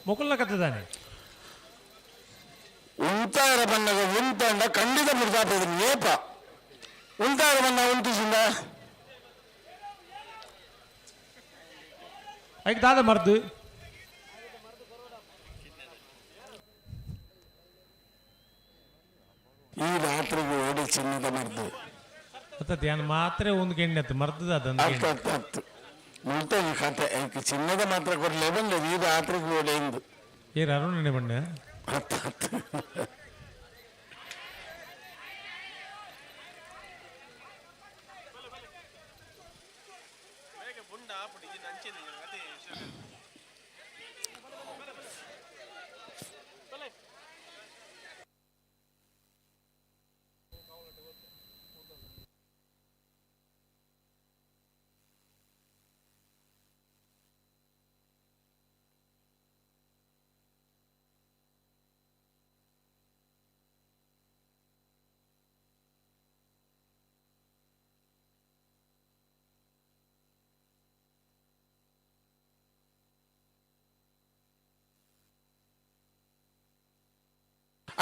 T: ಮುಕುಲ್ನ ಕತ್ತಿದ್ದಾನೆ.
A: ಉಂತಾರ ಬಣ್ಣದ ಉಂತಂಡ ಖಂಡಿತ ಬಿಡ್ತಾಪದು ನೇಪ ಉಂತಾರ ಬಣ್ಣ ಉಂಟಿಸಿಂದ
T: ಐಕ್ ದಾದ ಮರ್ದು
A: ಈ ರಾತ್ರಿಗೆ ಓಡಿ ಚಿನ್ನದ ಮರ್ದು
T: ಅತ್ತ ಯಾನ್ ಮಾತ್ರೆ ಒಂದು ಗೆಣ್ಣೆ ಅತ್ತು ಮರ್ದದ ಅದೊಂದು
A: ಅತ್ತು ಅತ್ತು ಅತ್ತು ಮುಲ್ತ ಈ ಕತೆ ಐಕ್ ಚಿನ್ನದ ಮಾತ್ರ ಕೊಡಲೇ ಬಂದದ್ದು ಈ ರಾತ್ರಿಗೆ ಓಡಿ ಎಂದು
T: ಏ ಅರುಣನೆ ಬಣ್ಣ
A: ಅತ್ತು ಅತ್ತು.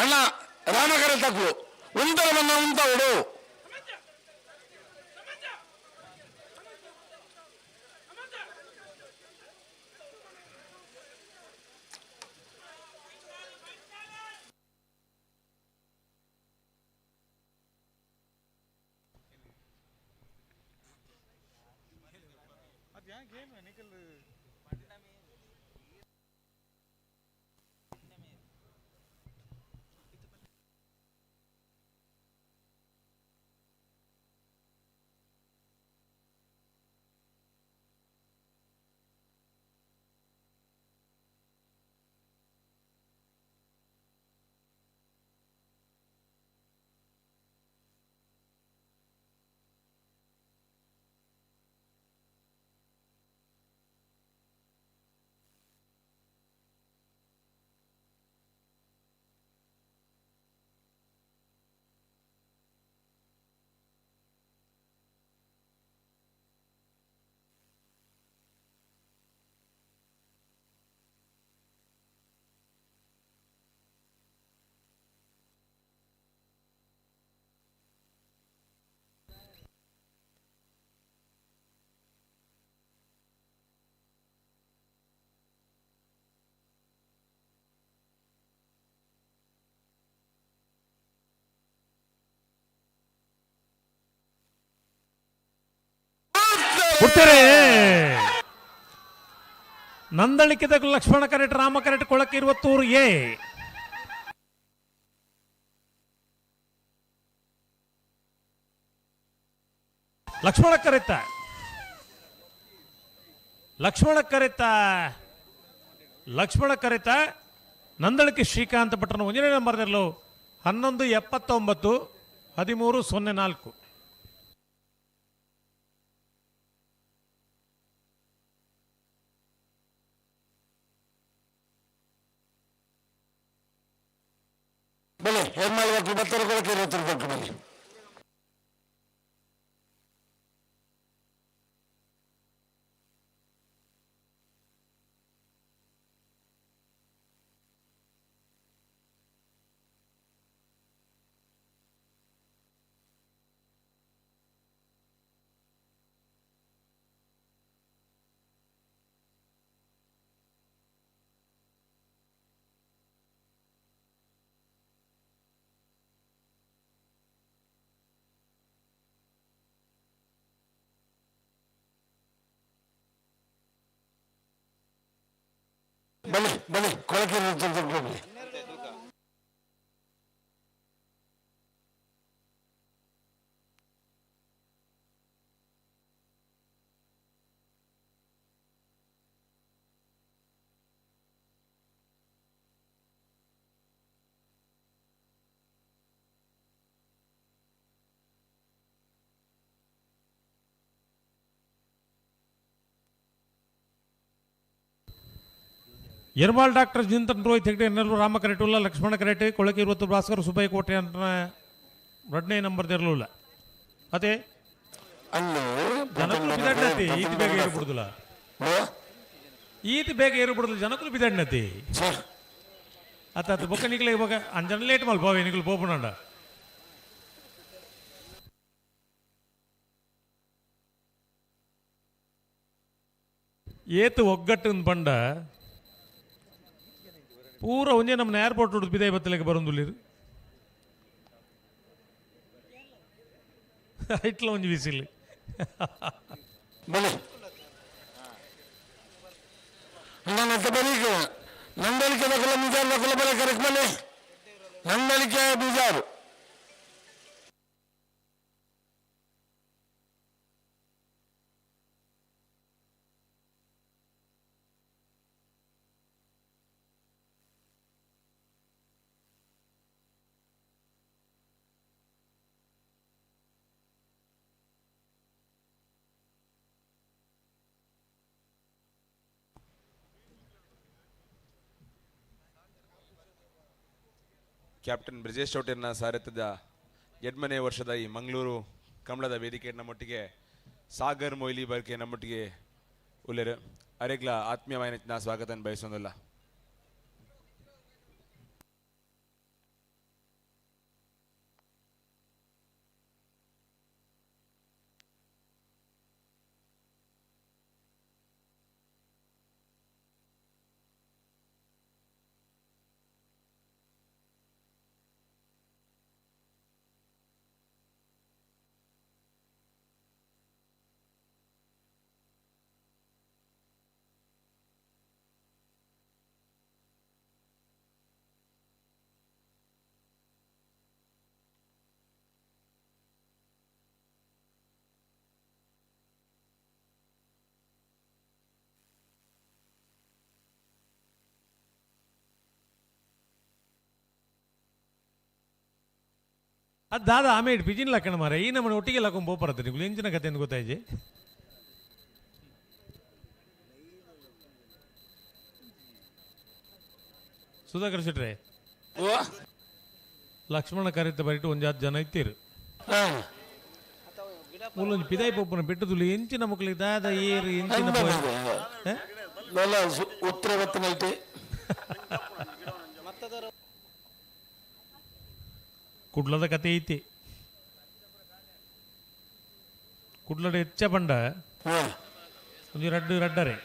A: ಅಣ್ಣ ರಾಮಕರ ತಕ್ಕು ಉಂತರ ಬಣ್ಣ ಉಂತ ಉಡು.
T: ಕೊಡ್ತಾರೆ. ನಂದಳಿಕೆದ ಲಕ್ಷ್ಮಣ ಕರೆಟ್ ರಾಮ ಕರೆಟ್ ಕೊಳಕ್ಕೆ ಇರುವತ್ತೂರು ಎ. ಲಕ್ಷ್ಮಣ ಕರೆತ, ಲಕ್ಷ್ಮಣ ಕರೆತ, ಲಕ್ಷ್ಮಣ ಕರೆತ ನಂದಳಿಕೆ ಶ್ರೀಕಾಂತ ಭಟ್ರನ ಒಂದನೇ ನಂಬರ್ದಲ್ಲೂ 11:79 13:04.
A: ಬಲೆ ಹೆಮ್ಮಳೆ ಬತ್ತರ ಕೊಳಕ್ಕೆ ಇರುವತ್ತೂರು ಬಲೆ. ಬಲೆ ಬಲೆ ಕೊಳಕ್ಕೆ ಬಲೆ.
T: ಎರ್ಮಾಳ್ ಡಾಕ್ಟರ್ ಜಿಂತನ್ ರೋಹಿತ್ ಹೆಗ್ಡೆ ನೆರಳು ರಾಮ ಕರೆಟುಲ್ಲ ಲಕ್ಷ್ಮಣ ಕರೆಟೆ ಕೊಳಕೆ ಇರುವತ್ತು ಭಾಸ್ಕರ್ ಸುಬ್ಬಯ್ಯ ಕೋಟೆ ಅಂತ ಎರಡನೇ ನಂಬರ್ ಇರಲಿಲ್ಲ. ಅದೇ ಜನಕುಲು ಬಿದಡ್ನತಿ ಈತ ಬೇಗ ಏರ್ಬಿಡುದಿಲ್ಲ, ಈತ ಬೇಗ ಏರ್ಬಿಡುದಿಲ್ಲ, ಜನಕುಲು ಬಿದಡ್ನತಿ ಅತ್ತ ಅತ್ತ ಬೊಕ್ಕ ನಿಕ್ಲೆ ಇವಾಗ ಅಂಜನ ಲೇಟ್ ಮಲ್ಪ ನಿಕ್ಲು ಪೋಪುನಂಡ. ಏತು ಒಗ್ಗಟ್ಟಿನ ಬಂಡ ಪೂರ ಒಂಜೆ ನಮ್ಮ ಏರ್ಪೋರ್ಟ್ ಉಡುಪಿ ಬಿದಾಯಿ ಬತ್ತಲೆಗೆ ಬರೋದುಲ್ಲಿರು ಐಟ್ಲ ಒಂಜಿ ಬಿಸಿಲು.
A: ಬಲೆ ನನ್ನ ಬರೀಗ ನಂದಳಿಕೆ ನಕಲ ಮಿಜಾರು ನಕಲ ಬಲೆ ಕರೆಕ್ಟ್ ಬಲೆ ನಂದಳಿಕೆ ಬಿಜಾರು.
M: ಕ್ಯಾಪ್ಟನ್ ಬ್ರಿಜೇಶ್ ಚೌಟೆಯನ್ನ ಸಾರಥ್ಯದ 8ನೇ ವರ್ಷದ ಈ ಮಂಗಳೂರು ಕಂಬಳದ ವೇದಿಕೆ ನಮ್ಮೊಟ್ಟಿಗೆ ಸಾಗರ್ ಮೊಯ್ಲಿ ಬರ್ಕೆ ನಮ್ಮೊಟ್ಟಿಗೆ ಉಲ್ಲೇರು ಅರೆಗ್ಲ ಆತ್ಮೀಯವಾದ ಸ್ವಾಗತ ಬಯಸೋದಿಲ್ಲ.
T: ಅದು ದಾದ ಆಮೇಲೆ ಪಿಜಿನ್ ಲಕ್ಕಣ ಮಾರ ಈ ನಮ್ಮನೆ ಒಟ್ಟಿಗೆ ಲಕ್ಕೊಂಡು ಪೋಪರತ್ತೆ ನಿಮ್ಗೆ ಎಂಚಿನ ಕತೆ ಅಂತ ಗೊತ್ತಾಯ್ಜಿ. ಸುಧಾಕರ್ ಶೆಟ್ರೆ, ಲಕ್ಷ್ಮಣ ಕರಿತ ಬರಿಟ್ಟು ಒಂಜಾತ್ ಜನ ಇತ್ತೀರು ಮೂಲೊಂಜಿ ಪಿದಾಯಿ ಪೊಪ್ಪನ ಬಿಟ್ಟುದುಲಿ ಎಂಚಿನ ಮಕ್ಕಳಿಗೆ ದಾದ ಏರು ಎಂಚಿನ
A: ಉತ್ತರ ಗೊತ್ತನೈತೆ.
T: ಕುಡ್ಲದ ಕತೆ ಐತಿ. ಕುಡ್ಲದ ಹೆಚ್ಚ ಬಂಡ ಒಂಜಿ ರಡ್ಡು ರಡ್ಡರೆ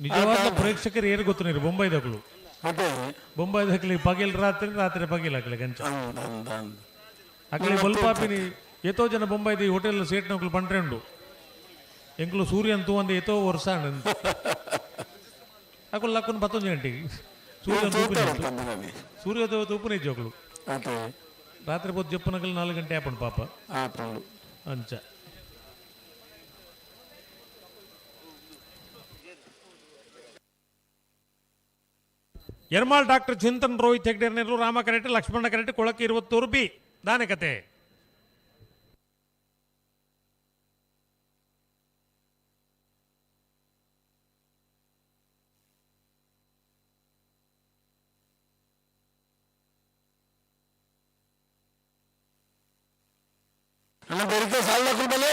T: ನಿಜವಾದ ಪ್ರೇಕ್ಷಕರು ಏರು ಗೊತ್ತು ನೀರು ಬೊಂಬೈದಕ್ಲು ಬೊಂಬೈದಕ್ಲಿ ಪಗಿಲ್ ರಾತ್ರಿ ರಾತ್ರಿ ಪಗಿಲ್ ಹಾಕ್ಲಿ ಗಂಚ ಅಕ್ಲಿ ಬಲ್ಪಾಪಿನಿ ಏತೋ ಜನ ಬೊಂಬೈದ ಈ ಹೋಟೆಲ್ ಸೇಟ್ ನಕ್ಲು ಪಂಡ್ರೆ ಉಂಡು. ಎಂಕುಲು ಸೂರ್ಯನ್ ತೂವಂದೆ ಏತೋ ವರ್ಷ ಅಕುಲು ಲಕ್ಕುನ್ ಪತ್ತೊಂದು ಗಂಟೆಗೆ ಸೂರ್ಯನ್ ತೂಪುನಿ ಸೂರ್ಯೋದಯ ತೂಪುನಿ ಜೋಕುಲು ರಾತ್ರಿ ಪೊತ್ತು ಜಪ್ಪುನಕಲ್ 4 ಗಂಟೆ ಆಪುಂಡು ಪಾಪ ಅಂಚ ಎರ್ಮಾಲ್ ಡಾಕ್ಟರ್ ಚಿಂತನ್ ರೋಹಿತ್ ಹೆಗ್ಡೆ ನೆರಳು ರಾಮ ಕರೆಟ್ ಲಕ್ಷ್ಮಣ ಕರೆಟ್ ಕೊಳಕ್ಕೆ 21 ಬಿ ದಾನೆ ಕತೆ
J: ನಮ್ಮ ಬೆರಿತ ಸಾಲ ಬಲೆ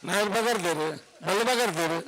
J: ನಾಯರ್ ಬಗರ್ದೇರು ಬಲ್ಲೆ ಬಗರ್ದೇರು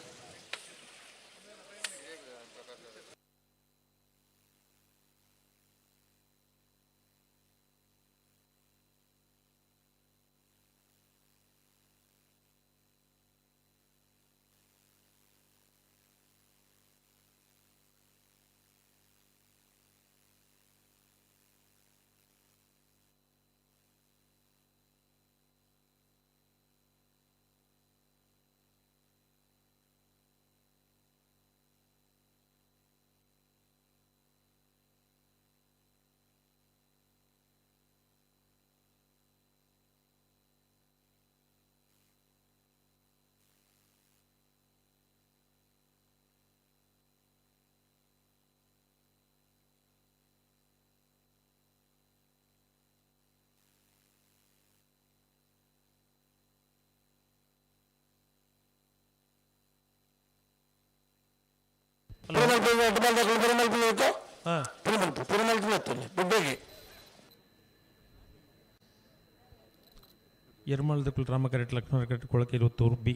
T: ಎರ್ಮಾಳ್ದಕ್ಕುಲ್ ರಾಮ ಕರೆಟ್ ಲಕ್ಷ್ಮಣ ಕರೆಟ್ ಕೊಳಕ್ಕೆ 21 ಬಿ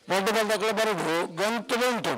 J: ದೊಡ್ಡ ಬಂದಕ್ಕೂ ಬರೋದು ಗಂಟು ಉಂಟು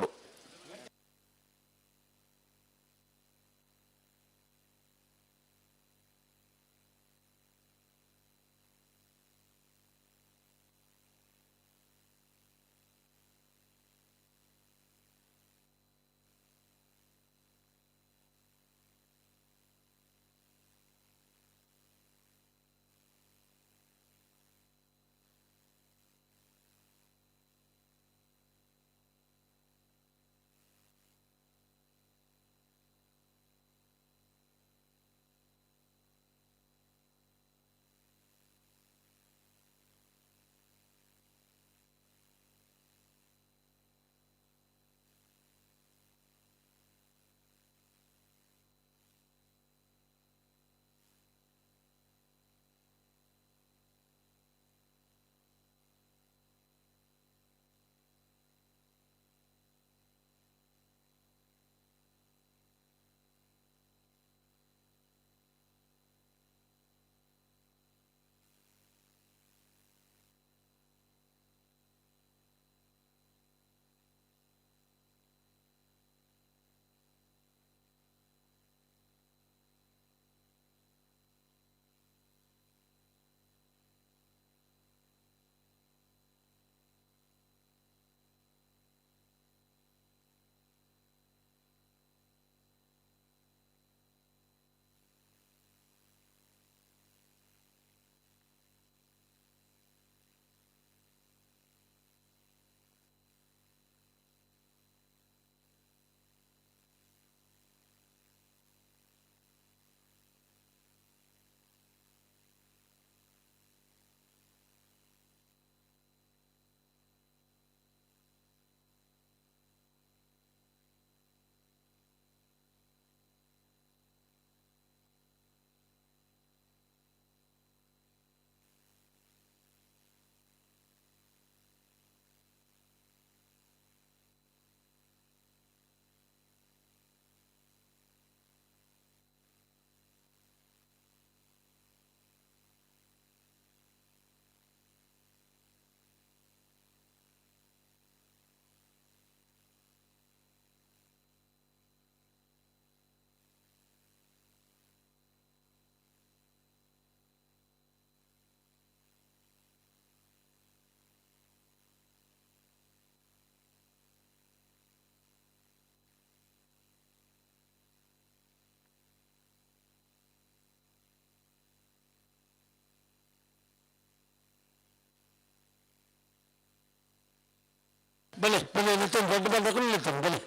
A: ಬಲೆ ಬಲೆ ನಿತ್ತೊಂದು ದೊಡ್ಡ ಬಂದಕ್ಕೂ ನಿಲ್ತಾನೆ. ಬಲೆ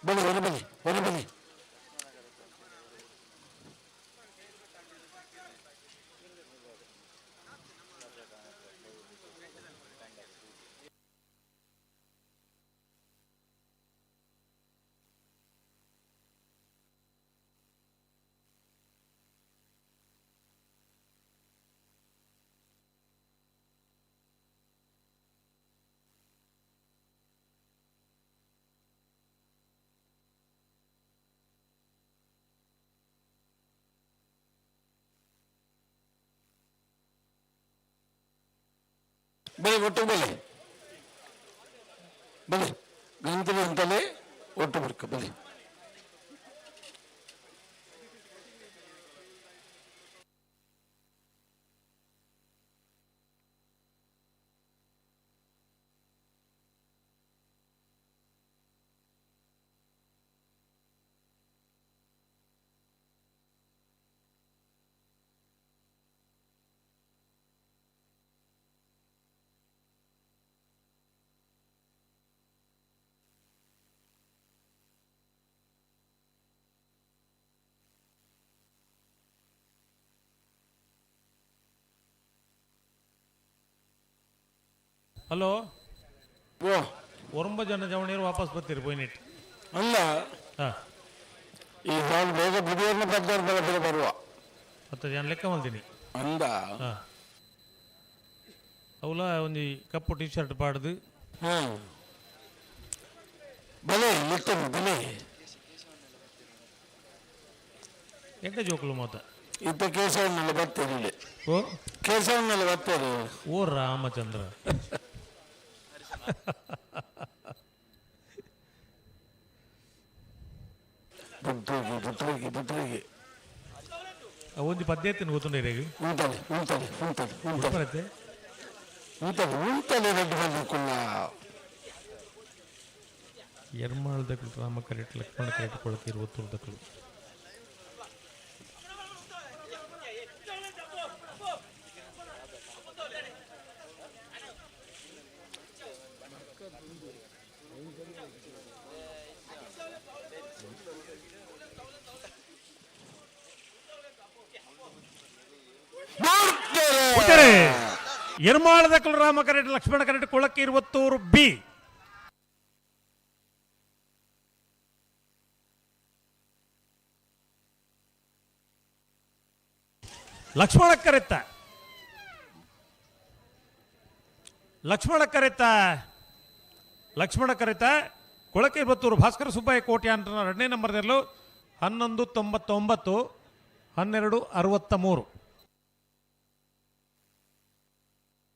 A: ಬಲೆ ಹೊರ ಬಲೆ ಹೊರ ಬಲೆ. ಬಲೆ ಒಟ್ಟು ಬಲೆ ಬಲೆ ಗಂತಲೆ ಅಂತಲೇ ಒಟ್ಟು ಬರ್ಕ ಬಲೆ.
T: ಹಲೋ, ಒಂಬ ಜನ ಜವಣಿಯರು ವಾಪಸ್ ಬರ್ತೀರಿ ಪೋಯಿನಿಟ್
A: ಅಲ್ಲ.
T: ಹಾಂ.
A: ಈ ನಾನು ಬೇಗ ಬುದಿಯನ್ನು ಬದ್ದವ್ರ ಮೇಲೆ ಬೇಗ ಬರುವ
T: ಮತ್ತೆ ನಾನು ಲೆಕ್ಕ ಮಾಡ್ತೀನಿ
A: ಅಂದ.
T: ಹಾಂ, ಅವಲ ಒಂಜಿ ಕಪ್ಪು ಟಿ ಶರ್ಟ್ ಪಾಡ್ದು.
A: ಹಾಂ, ಬಲೆ ಲಿಟ್ಟನು ಬಲೆ.
T: ಎಂತ ಜೋಕುಲು ಮಾತ
A: ಇತ್ತ ಕೇಶವನ್ನೆಲ್ಲ ಬರ್ತಾರೆ ಇಲ್ಲಿ.
T: ಓ
A: ಕೇಶವನ್ನೆಲ್ಲ ಬರ್ತಾರೆ.
T: ಓ ರಾಮಚಂದ್ರ.
A: ಬುಟ್ಟೋಗಿ ಬುಟ್ಟೋಗಿ ಬುಟ್ಟೋಗಿ.
T: ಒಂಜಿ ಪದ್ಧತಿನ ಗೊತ್ತುಂಡು ಇರೆಗ್.
A: ಉಂಟಲೆ ಉಂಟಲೆ ಉಂಟಲೆ ಉಂಟಲೆ.
T: ಬರತ್ತೆ.
A: ಉಂಟಲೆ ಉಂಟಲೆ ರೆಡ್ಡಿ ಬಂದು.
T: ಎರ್ಮಾಳ್ದಕ್ಲು ರಾಮ ಕರೆಟ್ ಲಕ್ಷ್ಮಣ ಕರೆಟ್ ಕೊಳಕೀರು ಒತ್ತುರ್ದಕ್ಲು. ಎರ್ಮಾಳದಕ್ಕಲು ರಾಮ ಕರೆಟ್ ಲಕ್ಷ್ಮಣ ಕರೆಟ್ ಕೊಳಕೀರು ಒತ್ತೂರು B. Lakshmana correct Lakshmana correct Lakshmana ಕರೆತ ಕೊಳಕೀರು ಬತ್ತೂರು Bhaskara Subbaiah Kotya ಅಂತ ಎರಡನೇ ನಂಬರ್ದಲ್ಲೂ 11.99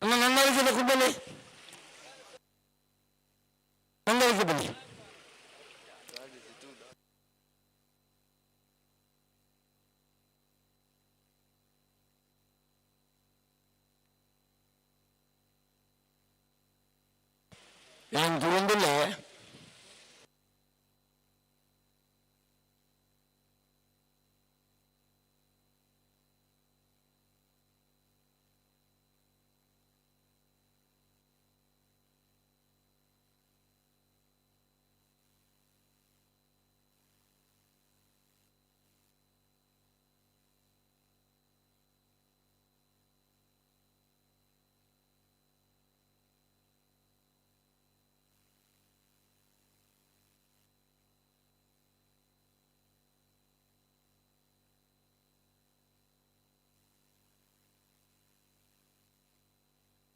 T: 12.63.
A: ಬನ್ನಿ. ಏನು ತಗೊಂಡಿಲ್ಲ.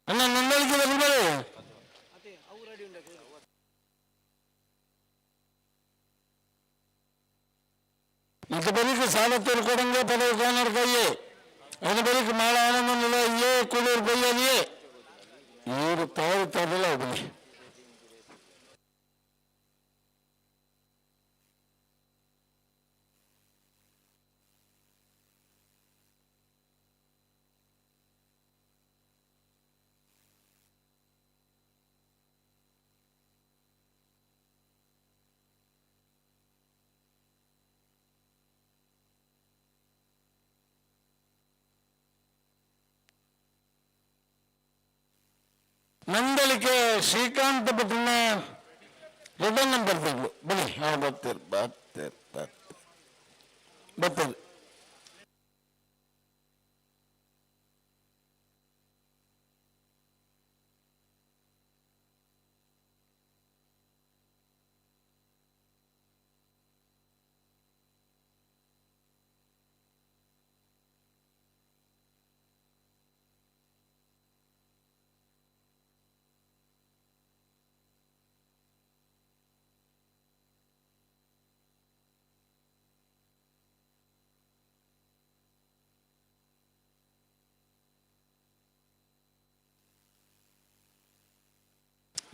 A: ಅಣ್ಣ ನನ್ನಲ್ಲಿಗೆ ಬರಬೇಡ. ಮತ್ತೆ ಬರೀಕ್ ಸಾಲ ತೀರ್ಕೊಡಂಗೆ ಪದವಿ ಕೋನರ್ ಕೈಯೇ ಅದನ್ನ ಬರೀಕ್ ಮಾಳ ಆನಂದ ಏ ಕುಳೂರು ಬೈಯಲಿಯೇ ಇವರು ತಾವು ತರಲಿಲ್ಲ ಒಬ್ಬನೇ. ನಂದಳಿಕೆ ಶ್ರೀಕಾಂತ್ ಭಟ್ರನ ರಿಟರ್ನ್ ನಂಬರ್ ತಗಲು ಬನ್ನಿ. ಹಾಂ, ಬರ್ತೀರಿ ಬರ್ತೀರಿ ಬರ್ತೀರಿ ಬರ್ತೀರಿ.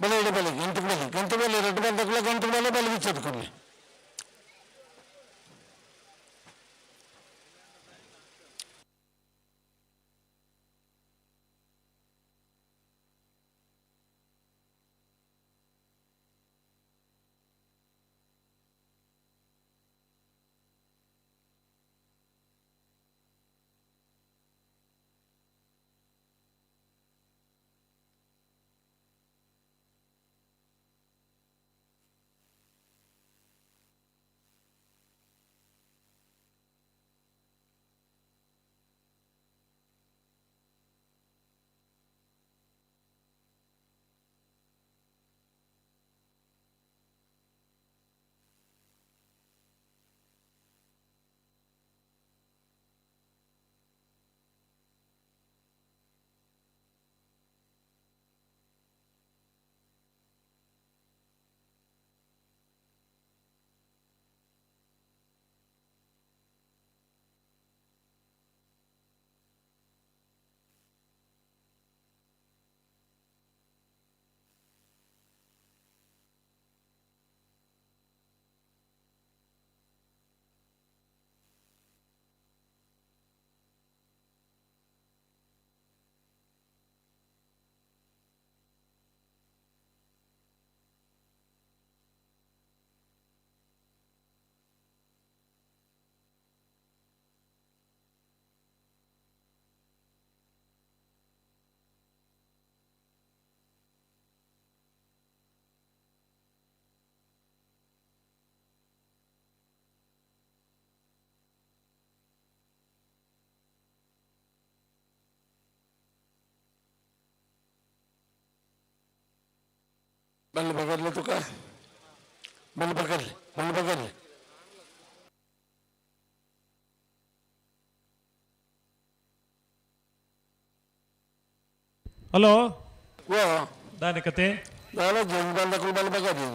A: ಬಲೆ ಇಡ ಬಲೆ ಗಂಟು ಬಲೆ ಗಂಟು ಬಲೆ ರೆಡ್ ಬಂದಕ್ಕಲ್ಲ ಗಂಟು ಬಲೆ ಬಲೆ ಬಿಚ್ಚೋದ್ಕೊಳ್ಳಿ. ಬಲ್ಲ ಬಗರ್ಲಿ ತುಕ ಬಲ್ಲ ಬಗರ್ಲಿ ಬಲ್ಲ ಬಗರ್ಲಿ.
T: ಹಲೋ
A: ಓ
T: ದಾನಿ ಕತೆ
A: ದಾಲ ಜಂಗ್ ಬಂದಕ್ಕೂ ಬಲ್ಲ ಬಗರ್ಲಿ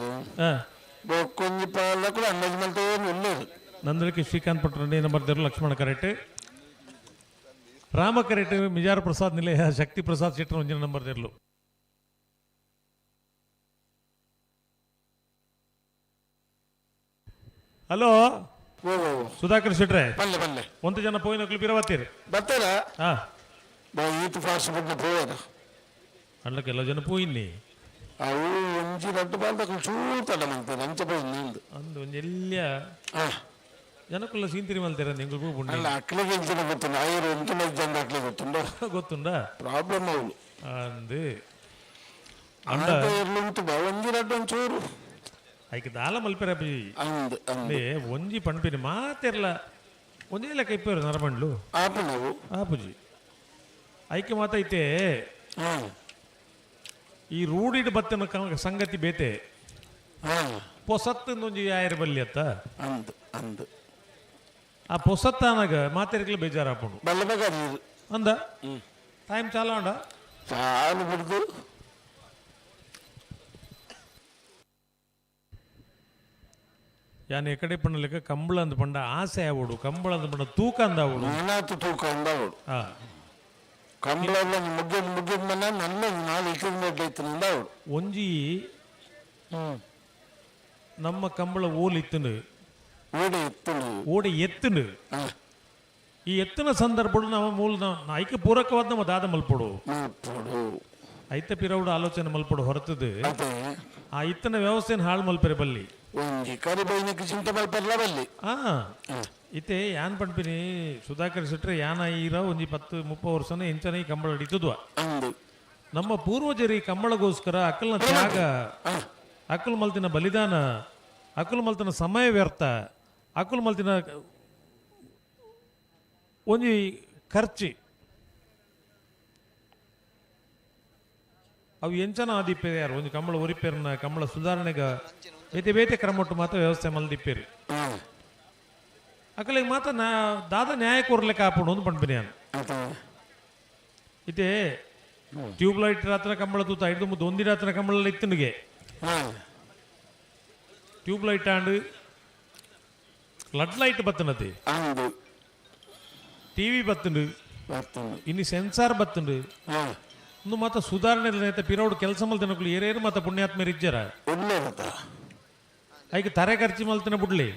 A: ಬೊಕ್ಕೊಂಜಿ ಪಾಲಕ್ಕೂ ಅಂದಾಜು ಮಲ್ತೇ ಉಳ್ಳೇರು.
T: ನಂದಳಿಕೆ ಶ್ರೀಕಾಂತ್ ಭಟ್ರು ನಂಬರ್ ದೇರು ಲಕ್ಷ್ಮಣ ಕರೆಕ್ಟ್ ರಾಮ ಕರೆಕ್ಟ್ ಮಿಜಾರ ಪ್ರಸಾದ್ ನಿಲಯ ಶಕ್ತಿ ಪ್ರಸಾದ್ ಶೆಟ್ಟರ್ ಒಂಜಿನ ನಂಬರ್ ದೇರ್ಲು. ಹಲೋ ಸುಧಾಕರ್ ಶೆಟ್ರೆ
A: ಬಲ್ಲೆ ಬಲ್ಲೆ
T: ಒಂದು ಜನ ಪೋಯಿನಕ್ಲು ಬಿರವತ್ತೀರಿ
A: ಬರ್ತಾರ
T: ಹಾ
A: ಬಾ ಈತ ಫಾಸ್ಟ್ ಬಡ್ನ ಪೋಯರ
T: ಅಲ್ಲ ಕೆಲವು ಜನ ಪೋಯಿನ್ನಿ
A: ಅವು ಒಂಜಿ ರಡ್ಡು ಬಾಲ್ದಕ್ಲು ಚೂರು ತಡ ಮಂತಾರೆ ಅಂಚ ಪೋಯಿನ್ನಿ ಅಂದು
T: ಅಂದು ಒಂಜಿ ಎಲ್ಲಿಯ ಜನಕ್ಕುಲ್ಲ ಸೀಂತಿರಿ ಮಲ್ತೀರ ನಿಂಗೆ ಪೂಪುಂಡಿ
A: ಅಲ್ಲ ಅಕ್ಲಿಗೆ ಎಂಚಿನ ಗೊತ್ತುಂಡು ಆಯರು ಎಂಟು ಜನ ಅಕ್ಲಿಗೆ ಗೊತ್ತುಂಡು
T: ಗೊತ್ತುಂಡ
A: ಪ್ರಾಬ್ಲಮ್ ಅವಳು
T: ಅಂದು
A: ಅಂಡ ಉಂಟು ಬಾ ಒಂಜಿ ರಡ್ಡು ಒಂಚೂರು
T: ಐಕ್ ದಾಲ ಮಲ್ಪೆರ ಬಿ
A: ಅಂದು ಅಂದು
T: ಒಂಜಿ ಪಣ್ಪಿನಿ ಮಾತೆರ್ಲ ಒಂಜೇ ಲೆಕ್ಕ ಇಪ್ಪೇರು ನರಮಂಡ್ಲು
A: ಆಪುನವು
T: ಆಪುಜಿ ಐಕೆ ಮಾತೈತೆ ಈ ರೂಢಿಡ್ ಬತ್ತನ ಸಂಗತಿ ಬೇತೆ ಪೊಸತ್ತೊಂಜಿ ಆಯರ್ ಬಲ್ಲಿ ಅತ್ತ
A: ಅಂದು ಅಂದು
T: ಆ ಪೊಸತ್ತಾನಾಗ ಮಾತೆರ್ಕಲ ಬೇಜಾರಾಪುಂಡು
A: ಬಲ್ಲ ಬಗ
T: ಅಂದ ಟೈಮ್ ಚಾಲ ಉಂಡ
A: ಚಾಲು ಬಿಡ್ದು
T: ಯಾನ್ ಎಕಡೆ ಪಣ್ಣಲೆಕ್ಕ ಕಂಬಳ ಅಂದ ಪಂಡ ಆಸೆ ಆವಡು ಕಂಬಳ ಅಂದ ಪಂಡ ತೂಕ ಅಂದಾವಡು
A: ನಾನಾತು ತೂಕ ಅಂದಾವಡು ಕಂಬಳ ಮುಗ್ಗದ ಮುಗ್ಗದ ಮನ ನನ್ನ ನಾಳೆ ಇಟ್ಟಿನ ಐತನ
T: ಒಂಜಿ ನಮ್ಮ ಕಂಬಳ ಓಲ್ ಇತ್ತುಂಡು
A: ಓಡೆ ಎತ್ತುಂಡು
T: ಓಡೆ ಎತ್ತುಂಡು ಈ ಎತ್ತಿನ ಸಂದರ್ಭಡು ನಮ್ಮ ಮೂಲ ಐಕೆ ಪೂರಕವಾದ ನಮ್ಮ ದಾದ ಮಲ್ಪಡು ಐತ ಪಿರವುಡು ಆಲೋಚನೆ ಮಲ್ಪಡು ಹೊರತದು ಆ ಇತ್ತನ ವ್ಯವಸ್ಥೆನ ಹಾಳು ಮಲ್ಪೆರೆ ಬಲ್ಲಿ
A: ಒಂಜಿ ಕರಿಬೈನಕ್ಕೆ ಚಿಂತೆ ಮಲ್ಪೆರ್ಲ ಬಲ್ಲಿ
T: ಆ ಇತ್ತೆ ಯಾನ್ ಪಣ್ಪಿನಿ ಸುಧಾಕರ್ ಶೆಟ್ರೆ ಯಾನ ಈರ ಒಂಜಿ 10-30 ವರ್ಷನ ಎಂಚನ ಈ ಕಂಬಳ ಹಿಡಿತದ್ವ
A: ಅಂದು
T: ನಮ್ಮ ಪೂರ್ವಜರಿ ಕಂಬಳಗೋಸ್ಕರ ಅಕಲ್ನ ತ್ಯಾಗ, ಅಕಲ್ ಮಲ್ತಿನ ಬಲಿದಾನ, ಅಕಲ್ ಮಲ್ತಿನ ಸಮಯ ವ್ಯರ್ಥ, ಅಕಲ್ ಮಲ್ತಿನ ಒಂಜಿ ಖರ್ಚಿ ಅವು ಎಂಚನ ಆದಿಪ್ಪೇರು ಯಾರು ಒಂಜಿ ಕಂಬಳ ಒರಿಪೇರ್ನ ಕಂಬಳ ಸುಧಾರಣೆಗ ಬೇತೆ ಬೇತೆ ಕ್ರಮೊಟ್ಟು ಮಾತ್ರ ವ್ಯವಸ್ಥೆ ಮಲ್ದಿಪ್ಪೇರು. ಅಕಲಿಗೆ ಮಾತ್ರ ನಾ ದಾದ ನ್ಯಾಯ ಕೋರ್ಲಿಕ್ಕೆ ಆಪುಂಡು ಒಂದು ಪಂಪಿನಿ ನಾನು. ಇತ್ತೆ ಟ್ಯೂಬ್ಲೈಟ್ ರಾತ್ರ ಕಂಬಳ ತೂತ ಐದು ಮುದ್ದು ಒಂದಿ ರಾತ್ರ ಕಂಬಳ ಇತ್ತನಿಗೆ ಟ್ಯೂಬ್ಲೈಟ್ ಆಂಡ್ ಫ್ಲಡ್ ಲೈಟ್ ಬತ್ತನತಿ, ಟಿವಿ ಬತ್ತುಂಡು, ಇನ್ನು ಸೆನ್ಸಾರ್ ಬತ್ತುಂಡು. ಒಂದು ಮಾತ ಸುಧಾರಣೆ ನೇತ ಪಿರೋಡು ಕೆಲಸ ಮಲ್ತಿನಕುಲು ಏರೇರು ಮಾತ ಪುಣ್ಯಾತ್ಮೇರು ಇಜ್ಜರ ಐಕ್ ತರೆ ಖರ್ಚು ಮಲ್ತಿನ ಬುಡ್ಲಿ,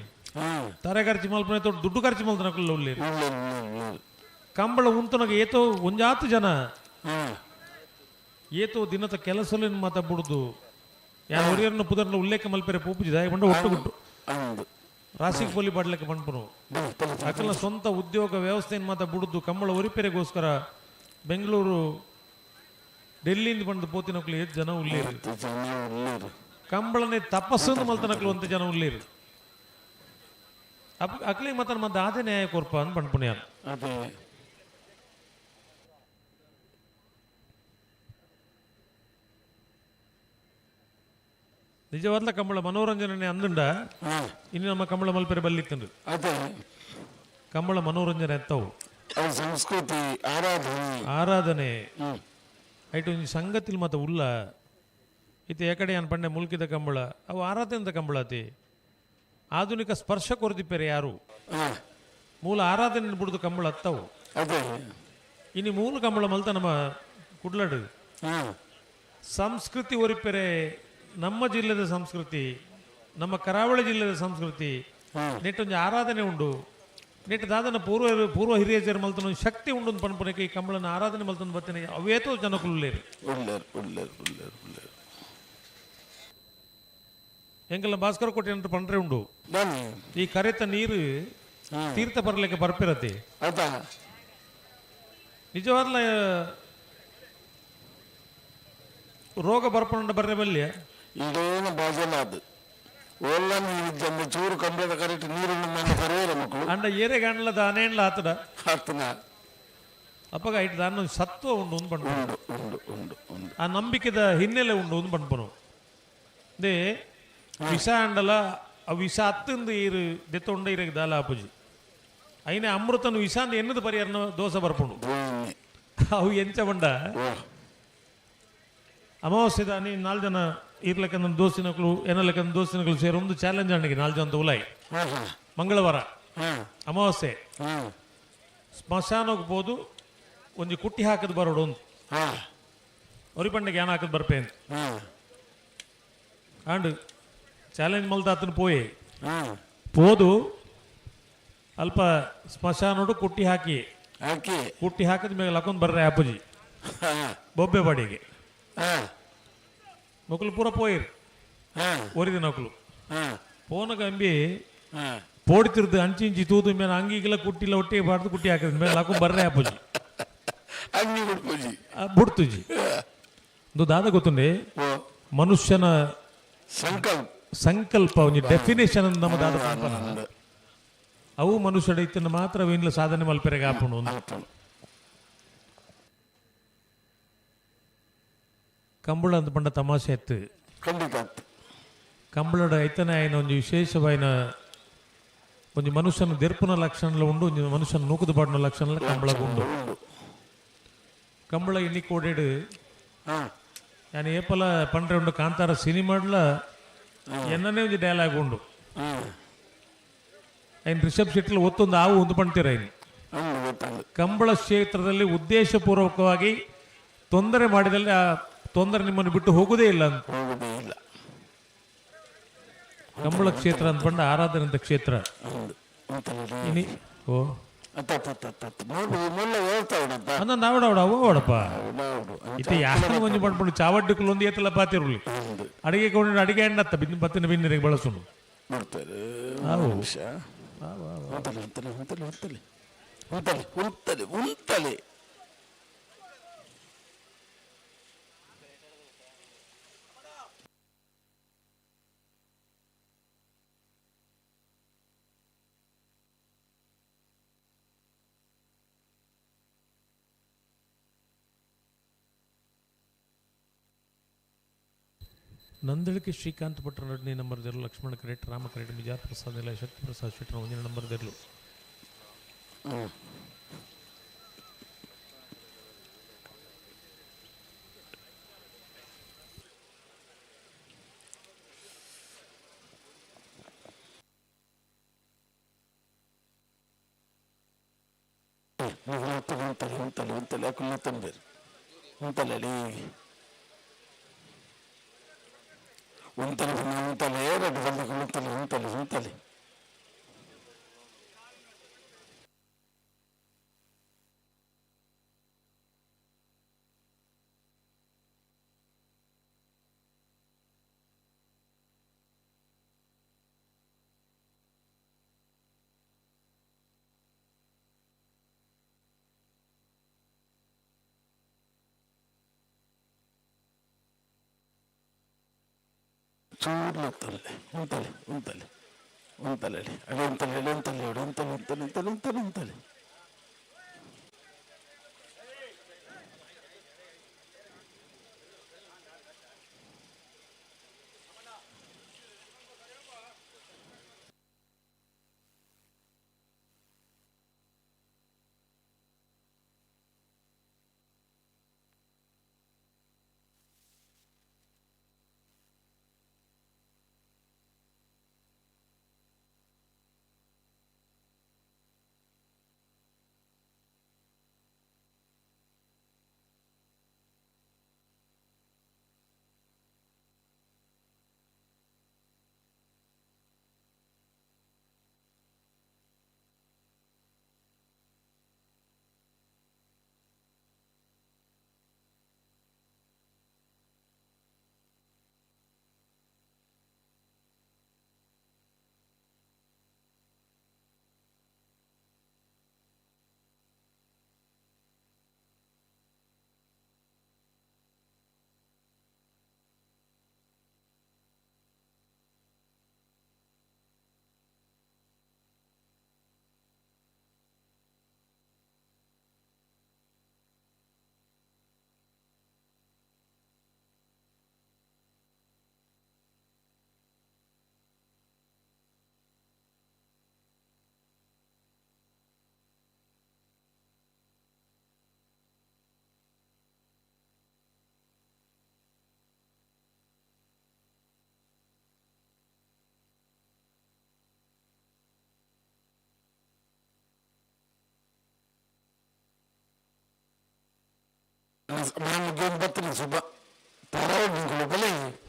T: ತರೆ ಖರ್ಚು ಮಲ್ಪನೆ ದುಡ್ಡು ಖರ್ಚು ಮಲ್ತಿನಕುಲು ಉಳ್ಳೇರು. ಕಂಬಳ ಉಂತನಗ ಏತೋ ಒಂಜಾತು ಜನ ಏತೋ ದಿನದ ಕೆಲಸಲಿನ ಮಾತ ಬುಡ್ದು ಯಾರು ಒರಿಯರ್ನ ಪುದರ್ನ ಉಲ್ಲೇಖ ಮಲ್ಪೆರೆ ಪೂಪುಜಿ ದಾಯ ಬಂಡ ಒಟ್ಟು ಗುಟ್ಟು ರಾಸಿಗೆ ಪೊಲಿ ಬಾಡ್ಲಿಕ್ಕೆ ಪಂಪನು ಅಕಲ್ನ ಸ್ವಂತ ಉದ್ಯೋಗ ವ್ಯವಸ್ಥೆಯನ್ನು ಮಾತ ಬುಡ್ದು ಕಂಬಳ ಒರಿಪೆರೆಗೋಸ್ಕರ ಬೆಂಗಳೂರು ಡೆಲ್ಲಿಯಿಂದ ಬಂದು ಪೋತಿನಕ್ಲು ಏತ್ ಜನ ಉಳ್ಳೇರು. ಕಂಬಳನೆ ತಪಸ್ಸನ್ನು ಮಲ್ತನಕ್ಲು ಅಂತ ಜನ ಉಳ್ಳೇರು. ಅಕ್ಲಿಗೆ ಮಾತ್ರ ಮತ್ತೆ ಆದೇ ನ್ಯಾಯ ಕೊರ್ಪ ಅಂತ ಪಂಪುನಿ. ನಿಜವಾದ್ಲ ಕಂಬಳ ಮನೋರಂಜನೆ ಅಂದುಂಡ ಇನ್ನು ನಮ್ಮ ಕಂಬಳ ಮಲ್ಪೆರೆ ಬಲ್ಲಿತ್ತಂದು ಕಂಬಳ ಮನೋರಂಜನೆ ಎತ್ತವು
A: ಸಂಸ್ಕೃತಿ ಆರಾಧನೆ
T: ಆರಾಧನೆ ಐಟು ಒಂಜಿ ಸಂಗತಿಲ್ ಮಾತ ಉಲ್ಲ ಇತ್ತೆ ಏಕಡೆ ಅನ್ ಪಂಡೆ ಮುಲ್ಕಿದ ಕಂಬಳ ಅವು ಆರಾಧನೆದ ಕಂಬಳ ಅತಿ ಆಧುನಿಕ ಸ್ಪರ್ಶ ಕೊರದಿಪ್ಪೆರೆ ಯಾರು ಮೂಲ ಆರಾಧನೆ ಬಿಡುದು ಕಂಬಳ ಅತ್ತವು. ಇನ್ನು ಮೂಲ ಕಂಬಳ ಮಲ್ತ ನಮ್ಮ ಕುಡ್ಲಡು ಸಂಸ್ಕೃತಿ ಒರಿಪೆರೆ ನಮ್ಮ ಜಿಲ್ಲೆದ ಸಂಸ್ಕೃತಿ, ನಮ್ಮ ಕರಾವಳಿ ಜಿಲ್ಲೆದ ಸಂಸ್ಕೃತಿ ನೆಟ್ಟೊಂದು ಆರಾಧನೆ ಉಂಡು. ನೆಟ್ಟು ದಾದನ ಪೂರ್ವ ಪೂರ್ವ ಹಿರಿಯಜರ ಮಲ್ತನ ಒಂದು ಶಕ್ತಿ ಉಂಡು ಪನ್ಪುನಕ್ಕೆ ಈ ಕಂಬಳನ ಆರಾಧನೆ ಮಲ್ತನ ಬತ್ತನೆ ಅವೇತೋ ಜನಕುಲ್ಲೇರು. ಎಂಕಲ್ನ ಭಾಸ್ಕರ ಕೋಟೆ ಅಂತ ಪಂಡ್ರೆ ಉಂಡು ಈ ಕರೆತ ನೀರು ತೀರ್ಥ ಬರ್ಲಿಕ್ಕೆ ಬರ್ಪಿರತಿ ನಿಜವಾದ್ಲ ರೋಗ ಬರ್ಪಣ ಬರ್ರೆ ಬಲ್ಯ
A: ಇದೇನು ಬಾಜನ ಅದು ಒಲ್ಲ ನೀರಿದ್ದಂದು ಚೂರು ಕಂಬಳದ ಕರೆಕ್ಟ್ ನೀರನ್ನು ನನ್ನ ಕರೆಯರ ಮಕ್ಕಳು
T: ಅಂಡ ಏರೆ ಗಂಡ್ಲ ದಾನೇನ್ಲ ಆತಡ
A: ಆತನ
T: ಅಪ್ಪಗ ಐಟ್ ದಾನ ಸತ್ವ ಉಂಡು ಒಂದು ಪಂಡ್ಪನು
A: ಉಂಡು ಉಂಡು ಉಂಡು
T: ಆ ನಂಬಿಕೆದ ಹಿನ್ನೆಲೆ ಉಂಡು ಒಂದು ಪಂಡ್ಪನು they ವಿಷ ಅಂಡಲ ಆ ವಿಷ ಅತ್ತಂದು ಈರು ದೆತ್ತೊಂಡ ಇರಗೆ ದಾಲ ಆಪುಜಿ ಐನೆ ಅಮೃತನು ವಿಷ ಅಂದ ಎನ್ನದು ಪರಿಹಾರನ ದೋಸೆ ಬರ್ಪುಂಡು ಅವು ಎಂಚ ಬಂಡ ಅಮಾವಾಸ್ಯೆ ದಾನಿ ನಾಲ್ಕು ಜನ ಇರ್ಲಕ್ಕಂದ ದೋಸ್ತಿನಕ್ಳು ಏನಲಕ್ಕಂದ ದೋಸ್ತಿನಕ್ಳು ಸೇರಿ ಒಂದು ಚಾಲೆಂಜ್ ಅಣ್ಣಿಗೆ ನಾಲ್ಕು ಜನ ಉಲಾಯಿ ಮಂಗಳವಾರ ಅಮಾವಾಸ್ಯೆ ಸ್ಮಶಾನಕ್ಕೆ ಹೋದು ಒಂಜಿ ಕುಟ್ಟಿ ಹಾಕದ್ ಬರೋಡು ಒಂದು ಒರಿಪಂಡಿಗೆ ಏನ್ ಹಾಕದ್ ಬರ್ಪೆ ಅಂತ ಅಂಡ್ ಚಾಲೆಂಜ್ ಮಲ್ದ ಆತನ ಪೋಯೆ ಪೋದು ಅಲ್ಪ ಸ್ಮಶಾನೋಡು ಕುಟ್ಟಿ ಹಾಕಿ
A: ಹಾಕಿ
T: ಕುಟ್ಟಿ ಹಾಕಿದ ಮೇಲೆ ಹಾಕೊಂಡ್ ಬರ್ರೆ ಅಪ್ಪುಜಿ ಬೊಬ್ಬೆ ಬಾಡಿಗೆ ಮಕ್ಕಳು ಪೂರ ಪೋಯಿರು ಒರಿದ ನಕಲು ಪೋನಗ ಅಂಬಿ ಪೋಡಿತಿರ್ದು ಅಂಚಿ ಇಂಚಿ ತೂದು ಮೇಲೆ ಅಂಗಿಗೆಲ್ಲ ಕುಟ್ಟಿಲ್ಲ ಒಟ್ಟಿಗೆ ಬಾರ್ದು ಕುಟ್ಟಿ ಹಾಕಿದ ಮೇಲೆ ಹಾಕೊಂಡ್ ಬರ್ರೆ ಅಪ್ಪುಜಿ
A: ಅಂಗಿ ಬಿಡ್ಪುಜಿ
T: ಬುಡ್ತುಜಿ ಒಂದು ದಾದ ಗೊತ್ತುಂಡೆ ಮನುಷ್ಯನ
A: ಸಂಕಲ್ಪ
T: ಸಂಕಲ್ಪ ಒಂಜಿ ಡೆಫಿನೇಷನ್ ನಮ್ಮ ದಾದ ಪನ್ಪನ ಅವು ಮನುಷ್ಯಡ ಇತ್ತನ್ನು ಮಾತ್ರ ಅವೇನ್ಲ ಸಾಧನೆ ಮಲ್ಪೆರೆಗೆ ಆಪುಂಡು ಕಂಬಳ ಅಂತ ಪಂಡ ತಮಾಷೆ ಎತ್ತು
A: ಖಂಡಿತ
T: ಕಂಬಳಡ ಐತನೆ ಆಯ್ನ ಒಂಜಿ ವಿಶೇಷವಾಯಿನ ಒಂಜಿ ಮನುಷ್ಯನ ದೆರ್ಪುನ ಲಕ್ಷಣಲ ಉಂಡು ಒಂಜಿ ಮನುಷ್ಯನ ನೂಕುದು ಪಾಡಿನ ಲಕ್ಷಣಲ ಕಂಬಳಗ ಉಂಡು. ಕಂಬಳ ಎಣ್ಣಿ ಕೋಡೇಡು ನಾನು ಏಪಲ ಪಂಡ್ರೆ ಉಂಡು ಕಾಂತಾರ ಸಿನಿಮಾಡ್ಲ ಎನ್ನನೇ ಒಂಜಿ ಡೈಲಾಗ್ ಉಂಡು. ಐನ್ ರಿಷಬ್ ಶೆಟ್ಟಿ ಒತ್ತೊಂದು ಆವು ಒಂದು ಪಣ್ತೀರ ಐನ್ ಕಂಬಳ ಕ್ಷೇತ್ರದಲ್ಲಿ ಉದ್ದೇಶಪೂರ್ವಕವಾಗಿ ತೊಂದರೆ ಮಾಡಿದಲ್ಲಿ ಆ ತೊಂದರೆ ನಿಮ್ಮನ್ನು ಬಿಟ್ಟು ಹೋಗುದೇ ಇಲ್ಲ ಅಂತ. ಕಂಬಳ ಕ್ಷೇತ್ರ ಅಂದ್ಕೊಂಡ ಆರಾಧನೆ ಅಂತ ಕ್ಷೇತ್ರ. ಓ ನಾವಡ ಇತ್ತೆ ಯಾರು ಒಂಜಿ ಪಂಡ್ಪುಂಡು ಚಾವಡ್ಡಿಕುಲು ಒಂದು ಏತಲ ಪಾತಿರುಲಿ ಅಡಿಗೆ ಕೊಂಡು ಅಡಿಗೆ ಎಣ್ಣತ್ತ ಬಿಂದು ಬತ್ತಿನ ಬಿಂದಿರಿಗೆ ಬಳಸುನು. ನಂದಳಿಕೆ ಶ್ರೀಕಾಂತ್ ಭಟ್ರ ಎರಡನೇ ನಂಬರ್ ದೇರ್ಲು ಲಕ್ಷ್ಮಣ ಕರೆಟ್ ರಾಮ ಕರೆಟ್ ಮಿಜಾರ್ ಪ್ರಸಾದ್ ನಿಲಯ ಶಕ್ತಿ ಪ್ರಸಾದ್ ಶೆಟ್ಟರ್ ಒಂದನೇ ನಂಬರ್ ದೇರ್ಲು.
A: ಉಂತಲೆ ಉಂತಲೆ ಅಕುಲ್ನ ತಂಬೇರು ಉಂತಲೆ ಉಂತಲೆ ಉಂತಲೆ ಎರಡು ಬಂದಕ್ಕೆ ಉಂತಲೆ ಉಂತಲೆ ಉಂತಲೆ ಚೂರ್ಲು ಉಂತಲೆ ಉಂತಲೆ ಉಂತಲೆ ಉಂತಲೆ ಅಡೆ ಉಂತಲೆ ಎಡೆ ಉಂತಲೆ ಎಡೆ ಉಂತಲೆ ಉಂತಲೆ ಉಂತಲೆ ಉಂತಲೆ ಉಂತಲೆ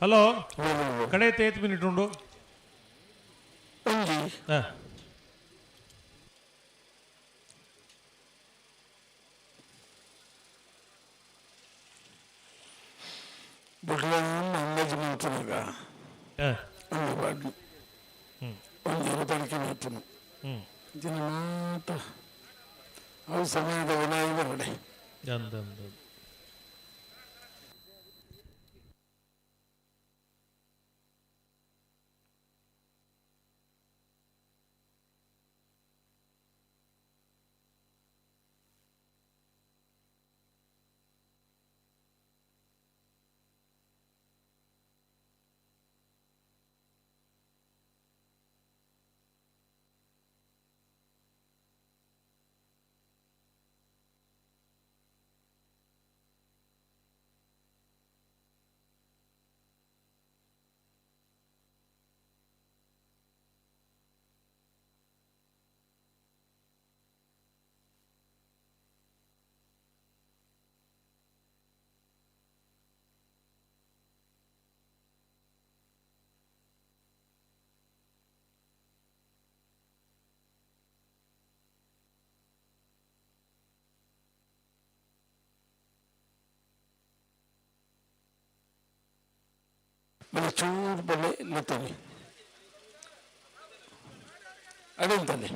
T: ಹಲೋ ಕಡೆ ಏತ್ ಮಿನಿಟ್ ಉಂಡು
A: ಸಮಯದ ಬರಡೆ ಚೂರು ಬಲೆ ಲತ್ತನೆ ಅಡೆಂತಾನೆ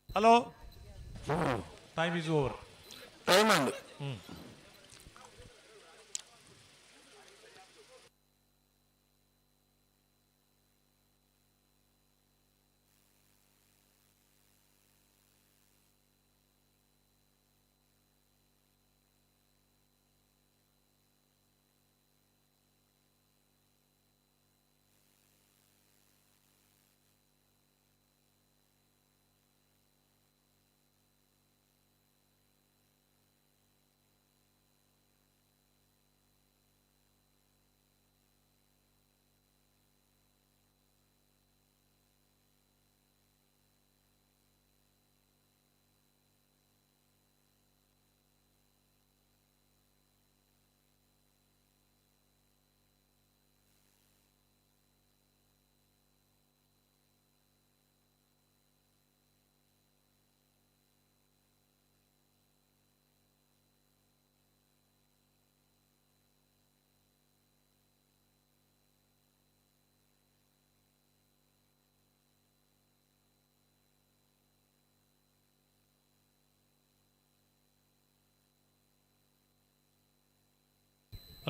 T: hello time is over
A: time and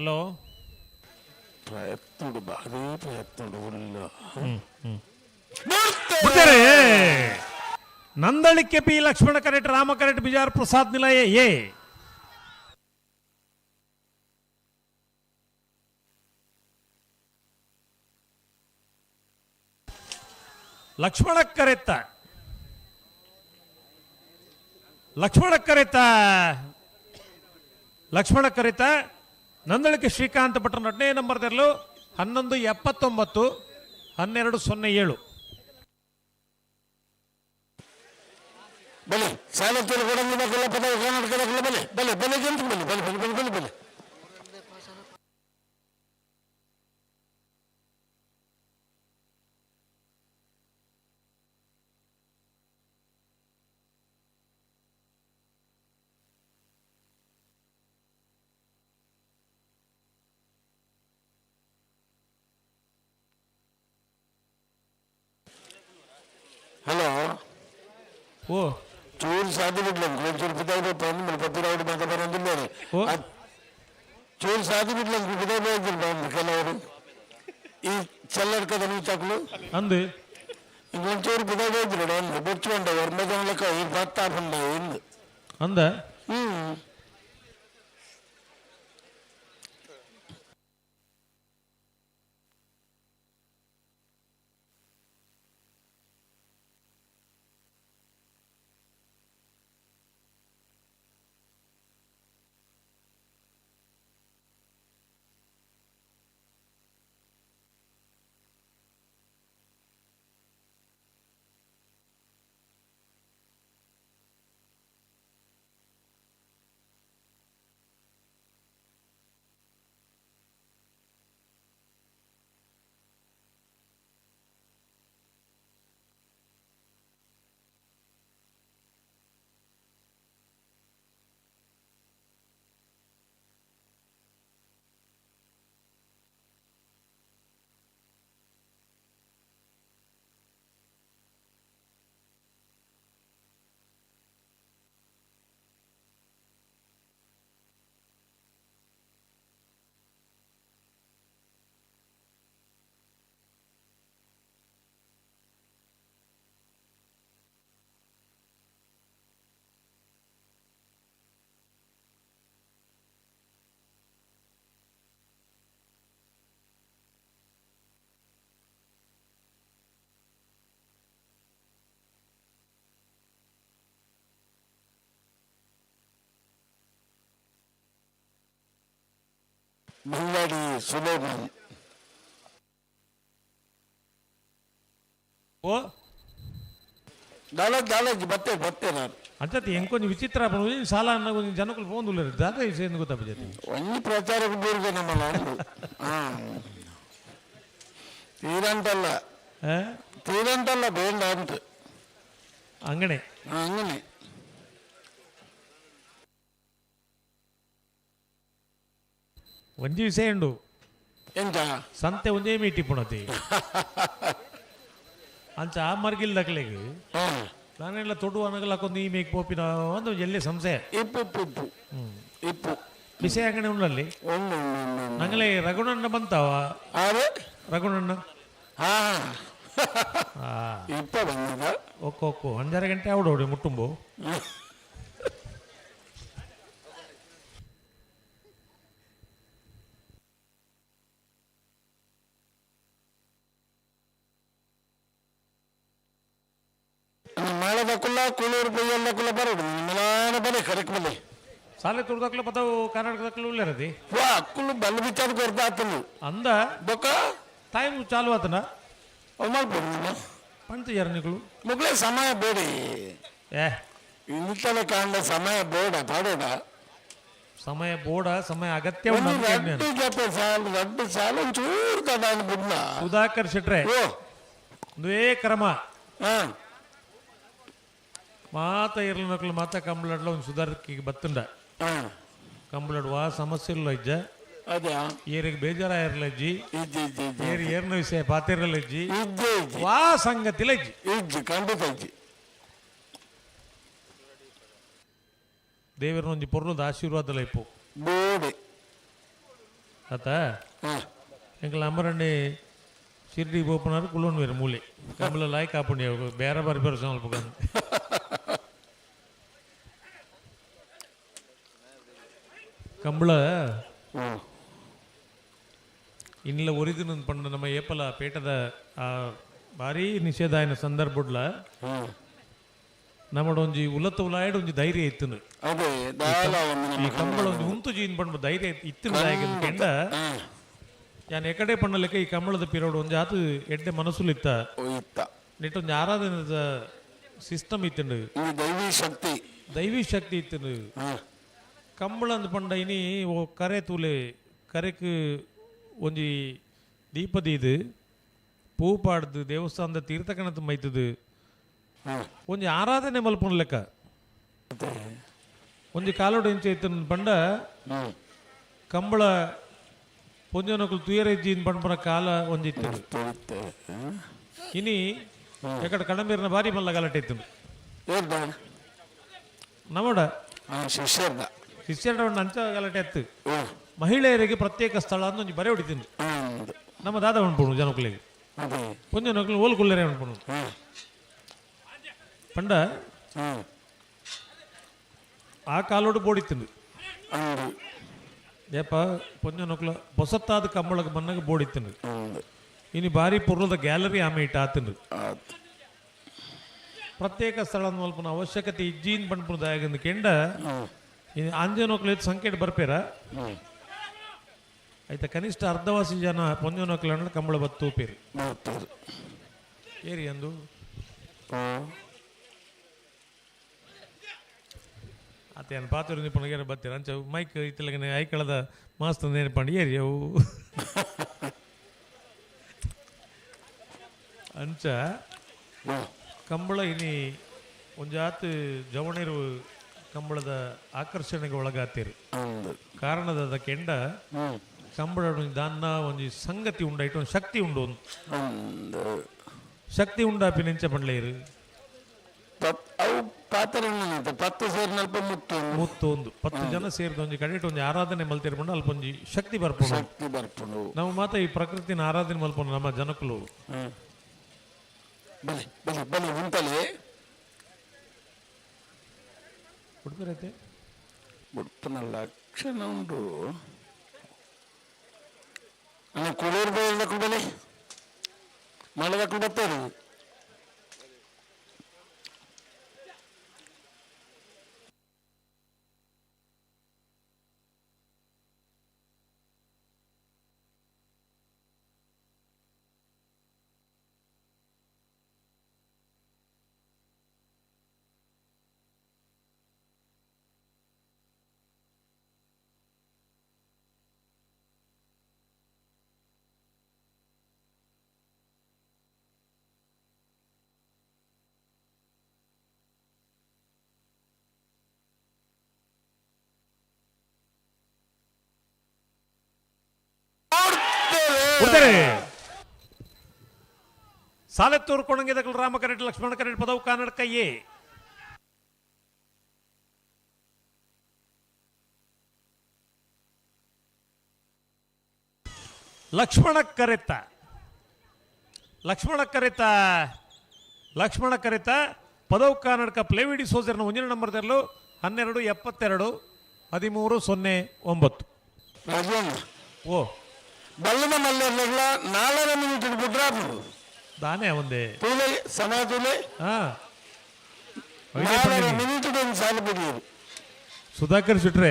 T: hello
A: ಪ್ರಯತ್ನ ಭಾರಿ ಪ್ರಯತ್ನ ಉಲ್ಲ.
T: ಬಿಡ್ತಾರೆ. Nandalike P Lakshmana correct Rama correct Bijar Prasad Nilaya A. Lakshmana ಕರೆತ್ತ, Lakshmana ಕರೆತ, Lakshmana ಕರೆತ. Nandalike Srikanth ಭಟ್ರ 2ನೇ ನಂಬರ್ ತೆರಲು 11:79 12:07.
A: ಬಲೆ ಸಾಲತ್ತೂರು ಕೊಡಂಗಿ ಮಕ್ಕಳ ಪದ ಕರ್ನಾಟಕದ ಬಲೆ ಬಲೆ ಬಲೆ ಜಂತು ಬಲೆ ಬಲೆ ಬಲೆ ಬಲೆ ಬಲೆ ಬಲೆ. ಹಲೋ.
T: ಓ
A: ಚೂರು ಸಾಧ್ಯ ಬಿಡ್ಲ, ಚೂರು ಪಿದಾಯಿ ಬಂದು ಪಪ್ಪಿರಾవుడు ಮಾತ ಬರೋದಿಲ್ಲ. ಚೂರು ಸಾಧ್ಯ ಬಿಡ್ಲ ಪಿದಾಯಿ ಬಂದು ಕೆಲವರು ಈ ಚೆಲ್ಲಡ್ಕದ ನೀಚಾಕ್ಲು
T: ಅಂದು
A: ಇಂಕೊಂಚೂರು ಪಿದಾಯಿ ಬೈದ್ರು ಒಂದು ಬೊಚ್ಚುಂಡ ಒರ್ಮ ಜನಲಕ್ಕ ಈ ಭತ್ತ ಬಂದ ಇಂದು
T: ಅಂದ.
A: ಹ್ಮ್. ಮಲ್ಲಾಡಿ ಸುಲೇಮಾನ್.
T: ಓ
A: ದಾಲಜ್ ದಾಲಜ್ ಬತ್ತೆ ಬತ್ತೆ ನಾನು.
T: ಅಂಚತಿ ಎಂಕೊಂಜಿ ವಿಚಿತ್ರ ಪಂಡ ಸಾಲ ಅನ್ನ ಒಂಜಿ ಜನಕುಲು ಪೋಂದುಲ್ಲೆರ್ ದಾದ ವಿಷಯ ಎಂದು ಗೊತ್ತಾಪುಜತಿ.
A: ಒಂಜಿ ಪ್ರಚಾರಕ್ಕೆ ಬೂರ್ಗ ನಮ್ಮಲ್ಲ ಉಂಡು. ತೀರಂತಲ್ಲ. ತೀರಂತಲ್ಲ ಬೇಂಡ ಅಂತ.
T: ಅಂಗಣೆ.
A: ಅಂಗಣೆ.
T: ಒಂಜಿ ವಿಷಯ ಉಂಡು.
A: ಎಂತ?
T: ಸಂತೆ ಒಂಜೇ ಮೀಟಿ ಪುಣತಿ. ಅಂಚ ಆ ಮರ್ಗಿಲ್ ದಕ್ಲೆಗ್ ನಾನೆಲ್ಲ ತೊಡು ಅನಗಲ ಹಾಕೊಂದು ಈ ಮೇಕ್ ಪೋಪಿನ ಒಂದು ಎಲ್ಲಿ ಸಂಶಯ.
A: ಇಪ್ಪು ಇಪ್ಪು ಇಪ್ಪು. ಇಪ್ಪು.
T: ವಿಷಯ ಅಂಗಡಿ ಉಂಡಲ್ಲಿ.
A: ಉಂಡು, ಉಂಡು, ಉಂಡು, ಉಂಡು.
T: ನಂಗಲೇ ರಘುನಣ್ಣ ಬಂತಾವ?
A: ಆರೆ?
T: ರಘುನಣ್ಣ.
A: ಇಪ್ಪ ಬಂದದ.
T: ಒಕ್ಕೋ ಒಕ್ಕೋ 5.5 ಗಂಟೆ ಅವಡು ಮುಟ್ಟುಂಬು.
A: ಮಾಳದ ಕುಲ್ಲ ಕುಳೂರು ಪೊಯ್ಯಲ್ಲ ಕುಲ್ಲ ಬರೋಡು ನಿಮ್ಮಲಾನ ಬಲೆ ಕರೆಕ್ ಬಲೆ.
T: ಸಾಲೆ ತುರ್ದಕ್ಲು ಪದವು ಕರ್ನಾಟಕದಕ್ಲು ಉಳ್ಳರದಿ.
A: ವಾ ಅಕ್ಕುಲು ಬಲ್ಲ ಬಿಚ್ಚಾರ ಕೊರ್ದ ಆತನು.
T: ಅಂದ
A: ಬೊಕ್ಕ
T: ಟೈಮ್ ಚಾಲು ಆತನ.
A: ಅವ್ ಮಲ್ಪೊಡು
T: ಪಂಚ ಜರನಿಗಳು.
A: ಮುಗ್ಲೆ ಸಮಯ ಬೇಡಿ.
T: ಏ.
A: ಇಂತಲ ಕಾಂಡ ಸಮಯ ಬೇಡ ಪಾಡೋಡ.
T: ಸಮಯ ಬೋಡ ಸಮಯ ಅಗತ್ಯ ಉಂಟು
A: ಒಂದು
T: ಅಂತ ಕೇಳ್ದೆ
A: ರಡ್ಡು
T: ನಾನು.
A: ಜೊತೆ ಸಾಲು, ರಡ್ಡು ಸಾಲು ಒಂಚೂರು ತಡ ಅನ್ಬಿಡ್ನ.
T: ಸುಧಾಕರ್ ಶೆಟ್ರೆ.
A: ಓ.
T: ಒಂದುವೇ ಕ್ರಮ. ಮಾತ ಇರ್ಲ ನಕಲು ಮಾತ ಕಂಬಳಡ್ಲ ಒಂದು ಸುಧಾರಕ್ಕೆ ಬತ್ತುಂಡ. ಕಂಬಳಡ್ ವಾ ಸಮಸ್ಯೆ ಇಲ್ಲ ಇಜ್ಜ.
A: ಅದೇ.
T: ಏರಿಗೆ ಬೇಜಾರಾಯಿರಲ್ಲ ಅಜ್ಜಿ.
A: ಇಜ್ಜಿ, ಇಜ್ಜಿ, ಇಜ್ಜಿ.
T: ಏರು ಏರ್ನ ವಿಷಯ ಪಾತಿರಲ್ಲ ಅಜ್ಜಿ.
A: ಇಜ್ಜಿ, ಇಜ್ಜಿ.
T: ವಾ ಸಂಗತಿಲ್ಲ ಅಜ್ಜಿ.
A: ಇಜ್ಜಿ, ಖಂಡಿತ ಇಜ್ಜಿ.
T: ದೇವರನ್ನ ಒಂಜಿ ಪೊರ್ಲುದ ಆಶೀರ್ವಾದ ಲೈಪು.
A: ಬೋಡೆ.
T: ಅತ್ತ ಎಂಕಲ್ ಅಮರಣ್ಣಿ ಶಿರ್ಡಿ ಪೋಪುನಾರು ಕುಲ್ಲೊಂದು ಮೂಲೆ ಕಂಬಳ ಲಾಯ್ಕ್ ಆಪುಂಡಿ ಬೇರೆ ಬಾರಿ ಬೇರೆ ಸ್ವಲ್ಪ ಕಂಬಳ ಇಂಡ್ಲ ಒರಿದಿನ ಪಂಡ ನಮ್ಮ ಏಪಲ ಪೇಟದ ಆ ಭಾರಿ ನಿಷೇಧ ಆಯ್ನ ಸಂದರ್ಭಡ್ಲ ನಮ್ಮಡೊಂಜಿ ಉಲತ್ತ ಉಲಾಯಡ್ ಒಂಜಿ ಧೈರ್ಯ ಇತ್ತನು. ಈ ಕಂಬಳ ಒಂಜಿ ಉಂತು ಜೀನ್ ಪಂಡ ಧೈರ್ಯ ಇತ್ತಿನ ಕೆಂಡ ಯಾನ್ ಎಕಡೆ ಪಣ್ಣಲೆಕ್ಕ ಈ ಕಂಬಳದ ಪಿರೋಡು ಒಂಜಿ ಆತು ಎಡ್ಡೆ ಮನಸ್ಸುಲು ಇತ್ತ ನೆಟ್ಟೊಂಜಿ ಆರಾಧನೆದ ಸಿಸ್ಟಮ್ ಇತ್ತಂಡು,
A: ದೈವಿ ಶಕ್ತಿ,
T: ದೈವಿ ಶಕ್ತಿ ಇತ್ತಂಡು. ಕಂಬಳ ಅಂದ್ ಪಂಡ ಇನಿ ಓ ಕರೆ ತೂಲೆ ಕರೆಕ್ ಒಂಜಿ ದೀಪದೀದು ಪೂ ಪಾಡ್ದು ದೇವಸ್ಥಾನದ ತೀರ್ಥಕಣದ ಮೈತದು ಒಂಜಿ ಆರಾಧನೆ ಮಲ್ಪುನ ಲೆಕ್ಕ ಒಂಜಿ ಕಾಲೋಡು ಇಂಚ ಇತ್ತಂದು ಪಂಡ ಕಂಬಳ ಪೊಂಜನಕುಲು ತುಯರೆಜ್ಜಿನ್ ಪಂಪನ ಕಾಲ ಒಂಜಿ ಇತ್ತು. ಇನಿ ಎಕಡೆ ಕಡಂಬೀರ್ನ ಭಾರಿ ಮಲ್ಲ ಗಲಾಟೆ ಇತ್ತು ನಮ್ಮಡ ಶಿಷ್ಯರ ಅಂಚ ಗಲಾಟೆ ಎತ್ತು. ಮಹಿಳೆಯರಿಗೆ ಪ್ರತ್ಯೇಕ ಸ್ಥಳ ಅಂತ ಒಂಜಿ ಬರೆ ಹೊಡಿತೀನಿ ನಮ್ಮ ದಾದ ಉಂಡ್ಪುಣು ಜನಕುಲಿಗೆ ಪೊಂಜನಕುಲು ಓಲ್ ಕುಲ್ಲೆರೆ ಉಂಡ್ಪುಣು ಪಂಡ ಆ ಕಾಲೋಡು ಬೋಡಿತ್ತಿಂದು ಏಪ ಪೊಂಜನಕುಲ ಹೊಸತ್ತಾದ ಕಂಬಳಕ್ಕೆ ಬನ್ನಾಗ ಬೋಡಿತ್ತಿಂದು. ಇನಿ ಭಾರಿ ಪೊರ್ಲದ ಗ್ಯಾಲರಿ ಆಮೆ ಇಟ್ಟು ಆತಂದು ಪ್ರತ್ಯೇಕ ಸ್ಥಳ ಮಲ್ಪನ ಅವಶ್ಯಕತೆ ಇಜ್ಜೀನ್ ಪಂಡ್ಪುನ ಕೆಂಡ ಇನ್ನು ಅಂಜನೋಕ್ಲು ಸಂಕೇತ ಬರ್ಪೇರ ಆಯ್ತಾ. ಕನಿಷ್ಠ ಅರ್ಧವಾಸಿ ಜನ ಪೊಂಜನೋಕ್ಲು ಅಂದ್ರೆ ಕಂಬಳ ಬತ್ತು ಪೇರು ಏರಿ ಅಂದು ಆತ ಪಾತ್ರ ನಿಪ್ಪಣಿಗೆ ಬತ್ತೀರ ಅಂಚ ಮೈಕ್ ಇತ್ತಲಗನೆ ಐಕಳದ ಮಾಸ್ತ ನೇನಪಂಡು ಏರಿ ಅವು ಅಂಚ ಕಂಬಳ ಇನಿ ಒಂಜಾತ್ ಜವಣಿರು ಕಂಬಳದ ಆಕರ್ಷಣೆಗೆ ಒಳಗಾತೀರಿ. ಕಾರಣದ ಕೆಂಡ ಕಂಬಳ ದಾನ್ನ ಒಂಜಿ ಸಂಗತಿ ಉಂಡಾಯ್ತು, ಒಂದು ಶಕ್ತಿ ಉಂಡು, ಒಂದು ಶಕ್ತಿ ಉಂಡಾಪಿ ನೆಂಚ ಪಂಡ್ಲೇರು ಮುತ್ತು ಒಂದು 10 ಜನ ಸೇರಿದ ಒಂಜಿ ಕಡೆಟ್ ಒಂಜಿ ಆರಾಧನೆ ಮಲ್ತಿರ್ಪಂಡು ಅಲ್ಪ ಒಂಜಿ ಶಕ್ತಿ ಬರ್ಪುಂಡು. ನಾವು ಮಾತ ಈ ಪ್ರಕೃತಿನ ಆರಾಧನೆ ಮಲ್ಪುಂಡು ನಮ್ಮ ಜನಕುಲು. ಉಡುಪಿರೈತೆ
A: ಉಡುಪಿನ ಲಕ್ಷಣ ಉಂಟು. ಕುಡೂರು ಬಲೆ ಮಳೆದಕ್ಕೂ ಬರ್ತದೆ.
T: ಸಾಲೆತ್ತೂರು ಕೊಣಂಗಿದಕಲ್ ರಾಮ ಕರೆಟ್ ಲಕ್ಷ್ಮಣ ಕರೆಟ್ ಪದವು ಕನ್ನಡ ಕೈಯೇ ಲಕ್ಷ್ಮಣ ಕರೆತ ಲಕ್ಷ್ಮಣ ಕರೆತ ಲಕ್ಷ್ಮಣ ಕರೆತ ಪದವು ಕನ್ನಡಕ ಪ್ಲೇವಿಡಿ ಸೋಜರ್ನ ಒಂದಿನ ನಂಬರ್ ತರಲು 12 72 13 09. ಓ
A: ಬಲ್ಲದ ಮಲ್ಲೆರ್ಲ 4 ಮಿನಿಟ್ ಬಿಟ್ರೆ
T: ದಾನೆ ಒಂದೇ
A: ತೂಲೆ ಸಮಯ ತೂಲೆ 4 ಮಿನಿಟ್ ಸಾಲು ಬಿಡಿಯರು.
T: ಸುಧಾಕರ್ ಶೆಟ್ರೆ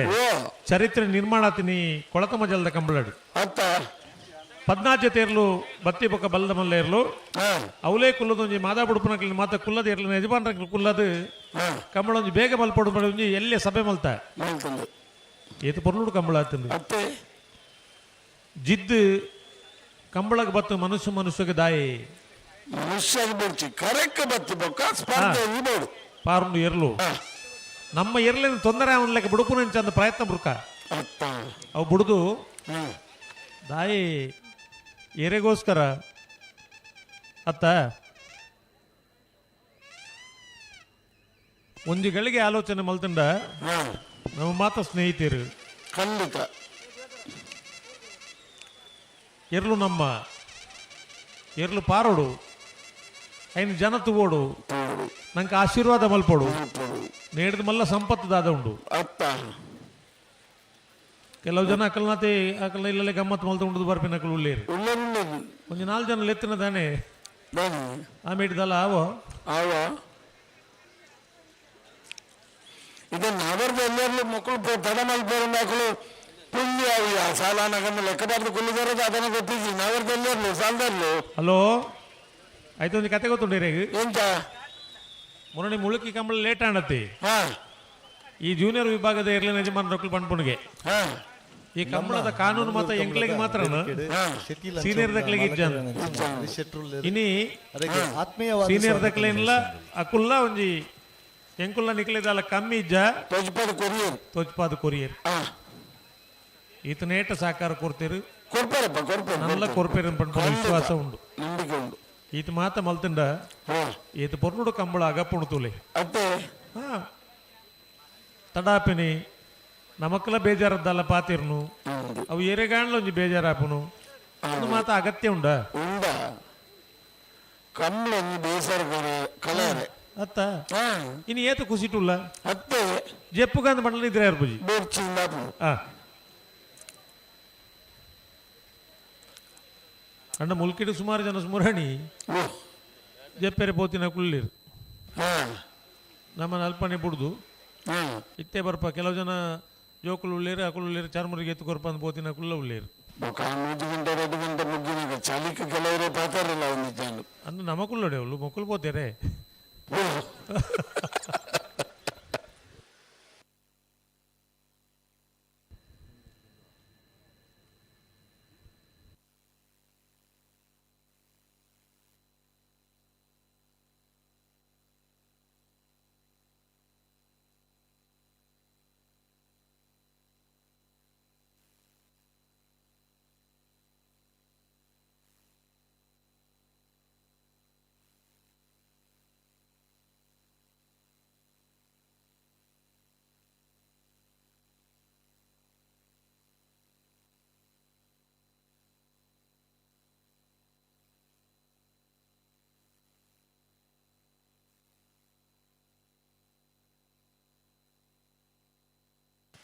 T: ಚರಿತ್ರೆ ನಿರ್ಮಾಣ ಆತಿನಿ ಕೊಳತ ಮಜಲ್ದ ಕಂಬಳಡು 14 ಜೊತೆ ಇರ್ಲು ಬತ್ತಿ ಬೊಕ್ಕ ಬಲ್ಲದ ಮಲ್ಲ ಇರ್ಲು ಅವಲೇ ಕುಲ್ಲದೊಂಜಿ ಮಾದಾ ಬುಡುಪನಕ್ಲಿ ಮಾತ ಕುಲ್ಲದ ಇರ್ಲು ಯಜಮಾನ್ರ ಕುಲ್ಲದು ಕಂಬಳೊಂಜಿ ಬೇಗ ಮಲ್ಪಡು ಒಂಜಿ ಎಲ್ಲೇ ಸಭೆ ಮಲ್ತ ಏತು ಪೊರ್ಲುಡು ಕಂಬಳ ಆತಂದು ಜಿದ್ದು ಕಂಬಳಕ್ಕೆ ಬತ್ತು ಮನುಷ್ಯ ಮನುಷ್ಯಗೆ ದಾಯಿ
A: ಮನುಷ್ಯಗೆ ಬರ್ಚಿ ಕರೆಕ್ಟ್ ಬತ್ತಿ ಬೊಕ್ಕ ಸ್ಪರ್ಧೆ ಇಬೋಡು
T: ಪಾರುಂಡು ಎರ್ಲು ನಮ್ಮ ಎರ್ಲಿನ ತೊಂದರೆ ಅವನ ಲೆಕ್ಕ ಬುಡುಪುನ ಅಂದ ಪ್ರಯತ್ನ ಬುರ್ಕ ಅವು ಬುಡ್ದು ದಾಯಿ ಎರೆಗೋಸ್ಕರ ಅತ್ತ ಒಂಜಿ ಗಳಿಗೆ ಆಲೋಚನೆ ಮಲ್ತಂಡ ನಮ್ಮ ಮಾತ ಸ್ನೇಹಿತರು
A: ಖಂಡಿತ
T: ಎರ್ಲು ನಮ್ಮ ಎರ್ಲು ಪಾರೋಡು ಐನ್ ಜನ ತೂವೋಡು ನಂಗೆ ಆಶೀರ್ವಾದ ಮಲ್ಪೋಡು ನೇಡ್ದು ಮಲ್ಲ ಸಂಪತ್ತು ದಾದ ಉಂಡು. ಕೆಲವು ಜನ ಅಕಲ್ನಾತೆ ಅಕಲ್ನ ಇಲ್ಲಲ್ಲೇ ಗಮ್ಮತ್ತು ಮಲ್ತ ಉಂಡು ಬರ್ಪಿನ ಅಕಲ್ ಉಳ್ಳೇರು. ಒಂಜಿ ನಾಲ್ಕು ಜನ ಲೆತ್ತಿನ ತಾನೆ ಆಮೇಟಿದಲ್ಲ ಆವೋ
A: ಆವ ಇದನ್ನು ಅವರದ್ದು ಎಲ್ಲರಲ್ಲೂ ಮಕ್ಕಳು ತಡ ಮಲ್ಪೇರು ಪುಣ್ಯ ಅವಿಯ ಸಾಲಾನಗನ್ನು ಲೆಕ್ಕಬಾರ್ದು ಕುಲ್ಲಿದಾರದು ಅದನ್ನು ಗೊತ್ತಿದ್ದಿ ನಾವರ್ದು ಎಲ್ಲರಲು ಸಾಲದರ್ಲು.
T: ಹಲೋ ಆಯ್ತು ಒಂದು ಕತೆ ಗೊತ್ತುಂಡು
A: ಎಂತ
T: ಮೊನ್ನೆ ಮುಳುಕಿ ಕಂಬಳ ಲೇಟ್ ಆಣತಿ. ಈ ಜೂನಿಯರ್ ವಿಭಾಗದ ಇರ್ಲಿನ ಯಜಮಾನ್ ರೊಕ್ಕಲು ಪಣ್ಪುಣಿಗೆ ಈ ಕಂಬಳದ ಕಾನೂನು ಮಾತ್ರ ಎಂಕ್ಲೆಗೆ ಮಾತ್ರ ಸೀನಿಯರ್ ದಕ್ಲೆಗೆ ಇಜ್ಜ ಇನಿ ಸೀನಿಯರ್ ದಕ್ಲೇನಿಲ್ಲ ಅಕುಲ್ಲ ಒಂಜಿ ಎಂಕುಲ್ಲ ನಿಕ್ಲೆದಲ್ಲ ಕಮ್ಮಿ ಇಜ್ಜ
A: ತೋಜ್ಪಾದ ಕೊರಿಯರ್
T: ತೋಜ್ಪಾದ ಕೊರಿಯರ್ ಈತನೇಟ ಸಹಕಾರ ಕೊಡ್ತೀರು
A: ಕೊಡ್ಪಾರಪ್ಪ ಕೊಡ್ಪಾರ
T: ನಲ್ಲ ಕೊರ್ಪೇರು ಪಣ್ಪುಣ ವಿಶ್ವಾಸ ಉಂಡು
A: ನಂಬಿಕೆ ಉಂಡು.
T: ಈತ ಮಾತ ಮಲ್ತಿಂಡ ಈತ ಪೊರ್ನುಡು ಕಂಬಳ ಅಗಪ್ಪುಣು ತೂಲೆ
A: ಅತ್ತೆ
T: ತಡಾಪಿನಿ ನಮಕ್ಲ ಬೇಜಾರದ್ದಲ್ಲ ಪಾತಿರ್ನು ಅವು ಏರೆಗಾಣ್ಲ ಒಂಜಿ ಬೇಜಾರಾಪುನು ಅದು ಮಾತ ಅಗತ್ಯ ಉಂಡ
A: ಉಂಡ ಕಂಬಳ ಒಂಜಿ ಬೇಸರ ಕಲೆಯರೆ
T: ಅತ್ತ ಇನ್ನು ಏತ ಖುಷಿಟುಲ್ಲ
A: ಅತ್ತೆ
T: ಜೆಪ್ಪುಗಂದ ಬಂಡಲ ಇದ್ರೆ ಯಾರು ಪೂಜಿ ಅಣ್ಣ ಮುಲ್ಕಿಡು ಸುಮಾರು ಜನ ಸುಮುರಾಣಿ ಜಪ್ಪೆರೆ ಪೋತಿನ ಕುಳ್ಳಿರು ನಮ್ಮ ಅಲ್ಪನೆ ಬುಡ್ದು ಇತ್ತೆ ಬರ್ಪ ಕೆಲವು ಜನ ಜೋಕುಲು ಉಳ್ಳೇರು ಅಕುಲು ಉಳ್ಳೇರು ಚಾರ್ಮುರಿಗೆ ಎತ್ತು ಕೊರ್ಪ ಅಂದ್ ಪೋತಿನ ಕುಲ್ಲ ಉಳ್ಳೇರು.
A: ನೂರು ಗಂಟೆ 2 ಗಂಟೆ ಮುಗ್ಗಿನಾಗ ಚಳಿക്ക് ಕೆಲವರೇ ಪಾತಾರಲ್ಲ ಒಂದು
T: ಅಂದು ನಮಕುಲ್ಲಡೆ ಅವಳು ಮೊಕ್ಕಲು ಪೋತೇರೆ.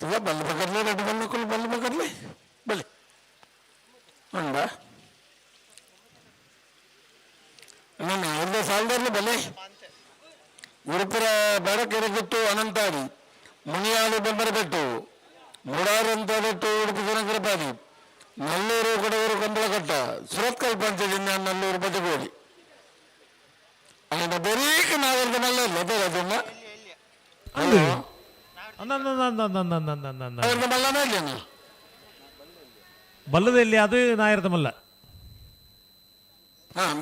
A: तुला बल्ल पकडले रेड बल्ल बल्ल पकडले बल्ले ಉಂಡ ನಾನು ಎಲ್ಲ ಸಾಲದಲ್ಲಿ ಬಲೆ ಗುರುಪುರ ಬಡಕೆರೆ ಗುತ್ತು ಅನಂತಾಡಿ ಮುನಿಯಾಳು ಬೊಮ್ಮರಬೆಟ್ಟು ಮುಡಾರಂತಬೆಟ್ಟು ಉಡುಪಿ ಕನಕರಪಾಡಿ ನಲ್ಲೂರು ಕೊಡಗೂರು ಕಂಬಳಕಟ್ಟ ಸುರತ್ಕಲ್ ಪಂಚದಿಂದ ನಲ್ಲೂರು ಬಜಗೋಡಿ ఆయన ಬರೀಕ ನಾವೆಲ್ಲ ಮಲ್ಲ ಅದನ್ನ
T: ಬಲ್ಲದಲ್ಲಿ ಅದು ನಾಯರ್ದ ಮಲ್ಲ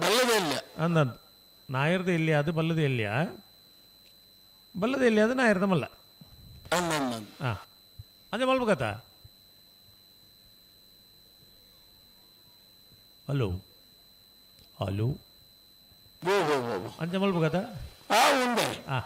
A: ಬಲ್ಲದ
T: ಅಂದಂದು ನಾಯರ್ದ ಎಲ್ಲಿ ಅದು ಬಲ್ಲದ ಎಲ್ಲಿಯ ಬಲ್ಲದ ಎಲ್ಲಿ ಅದು ನಾಯರ್ದ ಮಲ್ಲ ಹಾಂ ಅದೇ ಮಲ್ಬೇಕತ್ತ. ಹಲೋ ಹಲೋ ಅಂಚೆ ಮಲ್ಬೇಕತ್ತ. ಹಾಂ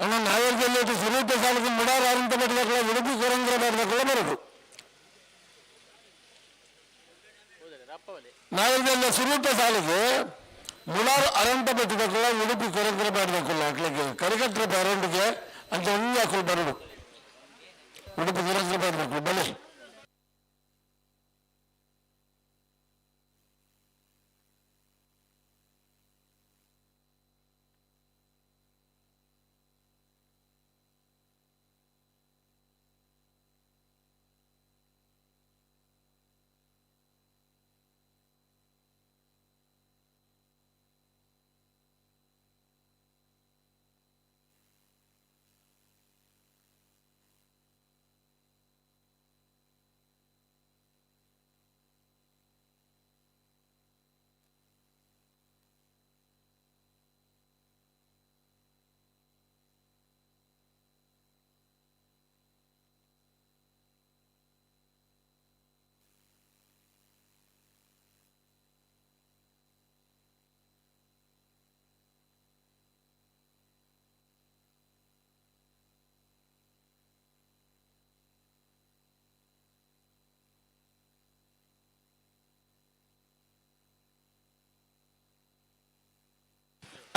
A: ಅಣ್ಣ ನಾಯರ್ದಲ್ಲಿ ಸುರೂಪ ಸಾಲದ ಮುಡಾರ ಆರಂಭ ಮಾಡಿದ ಉಡುಪಿ ಕೊರಂಗ್ರ ಮಾಡಿದ ಬರೋದು ನಾಯರ್ದಲ್ಲಿ ಸುರೂಪ ಸಾಲದು ಮುಡಾರು ಅರಂತ ಬೆಟ್ಟದಕ್ಕಲ್ಲ ಉಡುಪಿ ಕೊರಂಗ್ರ ಮಾಡಿದಕ್ಕಲ್ಲ ಅಕ್ಲಿಗೆ ಕರಿಕಟ್ಟರ ಅರಂಟಿಗೆ ಅಂತ ಒಂದು ಹಾಕಲು ಬರೋದು ಉಡುಪಿ ಕೊರಂಗ್ರ ಮಾಡಬೇಕು ಬಲೆ.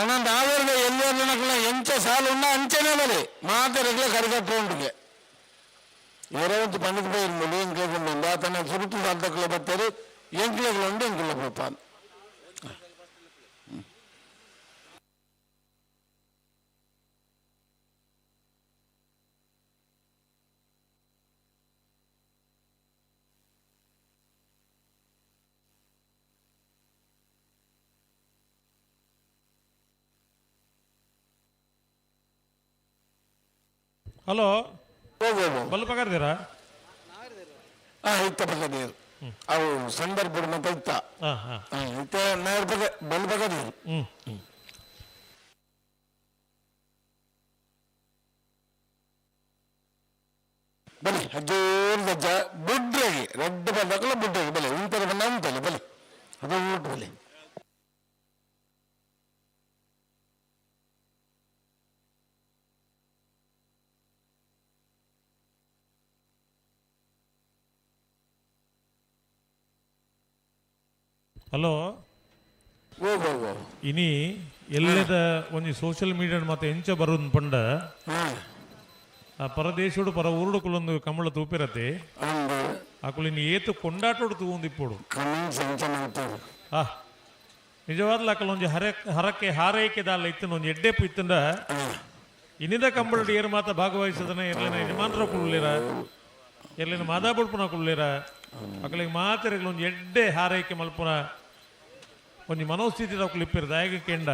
A: ಅಣ್ಣ ನಾವೆಲ್ಲ ಎಲ್ಲೆಲ್ಲ ಎಂಚ ಸಾಲು ಅಂಚೆನೇ ಬಲೆ ಮಾತಾಡಗ್ಲೆ ಕರಿಕಟ್ಟು ಉಂಟಿಗೆ ಏರೋ ಒಂದು ಪಂಡಿತ ಬೈರ್ ಎಂಕ್ಲೆಗುಂಡು ಆತನ ಸುರುತು ಸಾಲ್ತಕ್ಕಲೆ ಬರ್ತಾರೆ ಎಂಕ್ಲೆಗಳು ಎಂಕುಲ ಪೋಪಾನ್.
T: ಹಲೋ, ಬಲ್ಲ ಪಗಾರ್ದಿರಾ?
A: ಇತ್ತ ಪಕ್ಕದೀರು ಅವು ಸಂದರ್ಭ ಮತ್ತೆ ಇತ್ತ ಇತ್ತ ನೇರ ಪಕ್ಕ ಬಲ್ ಪಕ್ಕದೀರು. ಬಲಿ ಹಜೋರ್ ಜ ಬುಡ್ಡಾಗಿ ರೆಡ್ ಬಂದಾಗಲ ಬುಡ್ಡಾಗಿ ಬಲೆ ಉಂಟದ ಬಂದ ಉಂಟಲ್ಲ ಬಲೆ ಅದು ಊಟ ಬಲೆ.
T: ಹಲೋ, ಇನಿ ಎಲ್ಲದ ಒಂಜಿ ಸೋಷಿಯಲ್ ಮೀಡಿಯಾ ಮತ್ತೆ ಎಂಚ ಬರುನ್ ಪಂಡ ಆ ಪರದೇಶೋಡು ಪರ ಊರುಡು ಕುಲೊಂದು ಕಮಲ ತೂಪಿರತೆ ಅಕುಲು ಇನ್ನು ಏತು ಕೊಂಡಾಟೋಡು ತೂವೊಂದು ಇಪ್ಪೋಡು. ಆ ನಿಜವಾದ್ಲ ಅಕಲ್ ಒಂಜಿ ಹರ ಹರಕೆ ಹಾರೈಕೆ ದಾಲ ಇತ್ತಿನ ಒಂಜಿ ಎಡ್ಡೆಪ್ಪು ಇತ್ತಂಡ ಇನ್ನಿದ ಕಂಬಳಡ್ ಏರು ಮಾತ ಭಾಗವಹಿಸದನ ಎರ್ಲಿನ ಯಜಮಾನ್ರ ಕುಳ್ಳಿರ ಎರ್ಲಿನ ಮಾದಾ ಬುಡ್ಪುನ ಕುಳ್ಳಿರ ಅಕಲಿಗೆ ಮಾತೆರೆಗ್ಲ ಒಂಜಿ ಎಡ್ಡೆ ಹಾರೈಕೆ ಮಲ್ಪುನ ಒಂಜಿ ಮನೋಸ್ಥಿತಿ ಅಕುಲು ಇಪ್ಪಿರ ದಾಯಗ ಕೆಂಡ.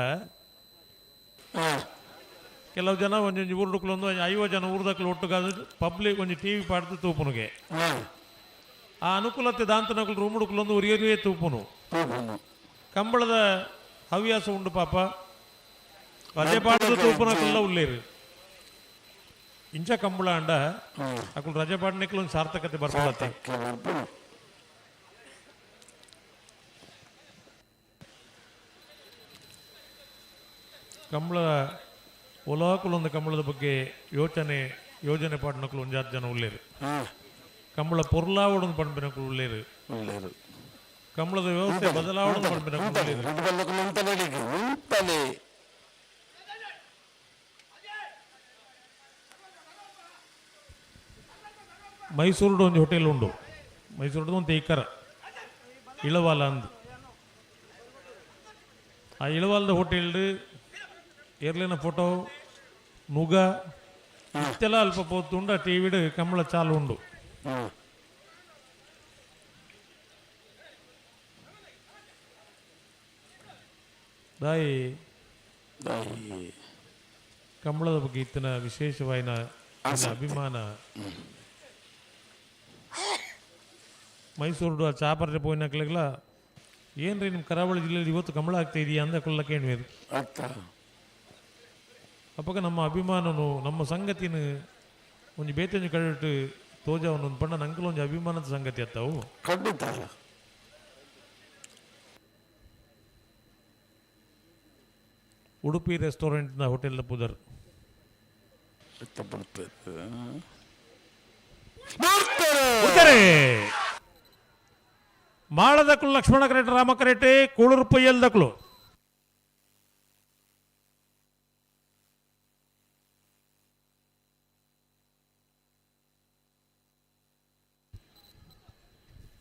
T: ಕೆಲವು ಜನ ಒಂಜೊಂಜಿ ಊರುಡುಕ್ಲೊಂದು ಒಂಜಿ 50 ಜನ ಊರುದಕ್ಲು ಒಟ್ಟುಗಾದ ಪಬ್ಲಿಕ್ ಒಂಜಿ ಟಿವಿ ಪಾಡ್ದು ತೂಪುನುಗೆ ಆ ಅನುಕೂಲತೆ ದಾಂತನಕುಲು ರೂಮ್ ಹುಡುಕ್ಲೊಂದು ಉರಿಯರಿಯೇ ತೂಪುನು. ಕಂಬಳದ ಹವ್ಯಾಸ ಉಂಡು ಪಾಪ ರಜೆ ಪಾಡದ ತೂಪುನಕುಲ್ಲ ಉಳ್ಳೇರು ಇಂಚ ಕಂಬಳ ಅಂಡ ಅಕುಲು ರಜೆ ಪಾಡನಿಕ್ಲು ಒಂದು ಸಾರ್ಥಕತೆ ಬರ್ಪುನತ್ತೆ. ಕಂಬಳ ಒಲಾಕುಲೊಂದು ಕಂಬಳದ ಬಗ್ಗೆ ಯೋಚನೆ ಯೋಜನೆ ಪಾಡ್ನಕುಲು ಒಂಜಾತ್ ಜನ ಉಳ್ಳೇರು. ಕಂಬಳ ಪೊರ್ಲಾವಡೊಂದು ಪಣ್ಪಿನಕುಲು ಉಳ್ಳೇರು. ಕಂಬಳದ ವ್ಯವಸ್ಥೆ ಬದಲಾವಣೆ ಪಣ್ಪಿನಕುಲು ಉಳ್ಳೇರು. ಮೈಸೂರುಡು ಒಂದು ಹೋಟೆಲ್ ಉಂಡು, ಮೈಸೂರುಡು ಒಂದು ತೇಕರ ಇಳವಾಲ ಅಂದು. ಆ ಇಳವಾಲದ ಹೋಟೆಲ್ ಏರ್ಲಿನ ಫೋಟೋ ನುಗ ಇತ್ತೆಲ್ಲ ಅಲ್ಪ ಪೋತುಂಡು. ಆ ಟಿವಿಡು ಕಂಬಳ ಚಾಲು ಉಂಡು. ದಾಯಿ ಕಂಬಳದ ಬಗ್ಗೆ ಇತ್ತಿನ ವಿಶೇಷವಾಯಿನ ಅಭಿಮಾನ. ಮೈಸೂರು ಆ ಚಾಪರ್ರೆ ಪೋಯಿನಕ್ಲೆಗ್ಲ ಏನ್ರಿ ನಿಮ್ಮ ಕರಾವಳಿ ಜಿಲ್ಲೆಯಲ್ಲಿ ಇವತ್ತು ಕಂಬಳ ಆಗ್ತಾ ಇದೆಯಾ ಅಂದ ಕುಲ್ಲ ಕೇಣ್ವೇರು. ಅಪ್ಪಗ ನಮ್ಮ ಅಭಿಮಾನನು ನಮ್ಮ ಸಂಗತಿನ ಒಂಜಿ ಬೇತೊಂಜಿ ಕಡೆಟ್ಟು ತೋಜಾವನು ಒಂದು ಪಂಡ ನಂಕಲ ಒಂಜಿ ಅಭಿಮಾನದ ಸಂಗತಿ ಅತ್ತವು.
A: ಖಂಡಿತ.
T: ಉಡುಪಿ ರೆಸ್ಟೋರೆಂಟ್ನ ಹೋಟೆಲ್ದ ಪುದರ್ ಉತ್ತರೆ ಮಾಳದಕ್ಲು ಲಕ್ಷ್ಮಣ ಕರೆಟ್ ರಾಮ ಕರೆಟೆ ಕೂಳೂರು ಪೊಯ್ಯಲ್ದಕ್ಲು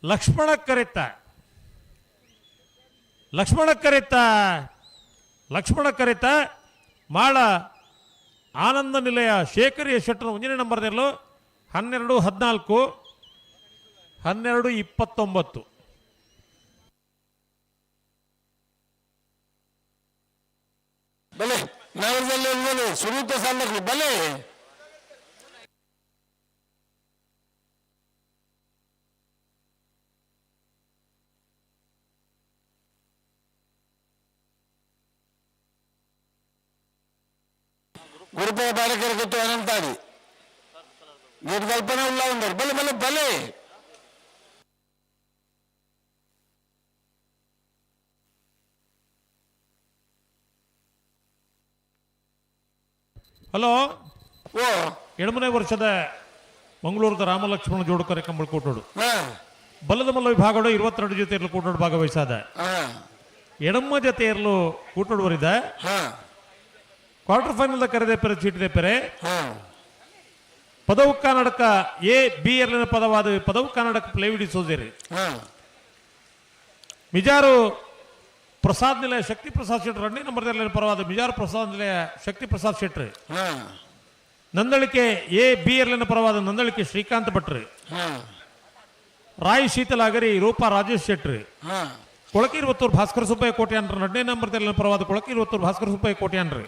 T: ಲಕ್ಷ್ಮಣ ಕರೆತ್ತ ಲಕ್ಷ್ಮಣ ಕರೆತ್ತ ಲಕ್ಷ್ಮಣ ಕರೆತ ಮಾಳ ಆನಂದ ನಿಲಯ ಶೇಖರ್ ಶೆಟ್ಟರ್ ಒಂದನೇ ನಂಬರ್ದಲ್ಲೂ 12 14 12 29.
A: ಬಲೆ ನಗರದಲ್ಲಿ ಸುರೂಪ ಸಾಲಕ್ಕೆ ಬಲೆ ಗುರುಪಯ ಬಾಲಕರ ಗೊತ್ತು ಅನಂತಾಡಿ ಕಲ್ಪನೆ ಉಳ್ಳ ಉಂಟು ಬಲೆ ಬಲೆ ಬಲೆ
T: ಹಲೋ ಎಡಮನೆ ವರ್ಷದ ಮಂಗಳೂರದ ರಾಮಲಕ್ಷ್ಮಣ ಜೋಡುಕರೆ ಕಂಬಳಕೋಟೋಡು ಬಲದ ಮಲ್ಲ ವಿಭಾಗಗಳು 22 ಜೊತೆ ಇರಲು ಕೂಟೋಡು ಭಾಗವಹಿಸಾದ ಎಡಮ್ಮ ಜೊತೆ ಇರಲು ಕೂಟೋಡು ಬರಿದ ಕ್ವಾರ್ಟರ್ ಫೈನಲ್ ಕರೆದೆ ಪೆರೆ ಚೀಟಿದೆ ಪೆರೆ ಪದವು ಕರ್ನಾಟಕ ಎ ಬಿ ಎರಡನೇ ಪದವಾದ ಪದವು ಕರ್ನಾಟಕ ಪ್ಲೇವಿಡಿ ಸೋದೇರಿ ಮಿಜಾರು ಪ್ರಸಾದ್ ನಿಲಯ ಶಕ್ತಿ ಪ್ರಸಾದ್ ಶೆಟ್ಟರ್ ಎರಡನೇ ನಂಬರ್ ಪರವಾದ ಮಿಜಾರು ಪ್ರಸಾದ್ ನಿಲಯ ಶಕ್ತಿ ಪ್ರಸಾದ್ ಶೆಟ್ಟರ್ ನಂದಳಿಕೆ ಎ ಬಿ ಎರಡನೇ ಪರವಾದ ನಂದಳಿಕೆ ಶ್ರೀಕಾಂತ್ ಭಟ್ರು ರಾಯ್ ಶೀತಲಾಗರಿ ರೂಪಾ ರಾಜೇಶ್ ಶೆಟ್ರು ಕೊಳಕಿರುವತ್ತೂರು ಭಾಸ್ಕರ ಸುಬ್ಬಯ್ಯ ಕೋಟ್ಯಾನ್ರ ಎರಡನೇ ನಂಬರ್ ಪರವಾದ ಕೊಳಕಿರುವತ್ತೂರು ಭಾಸ್ಕರ ಸುಬ್ಬಯ್ಯ ಕೋಟ್ಯಾನ್ರಿ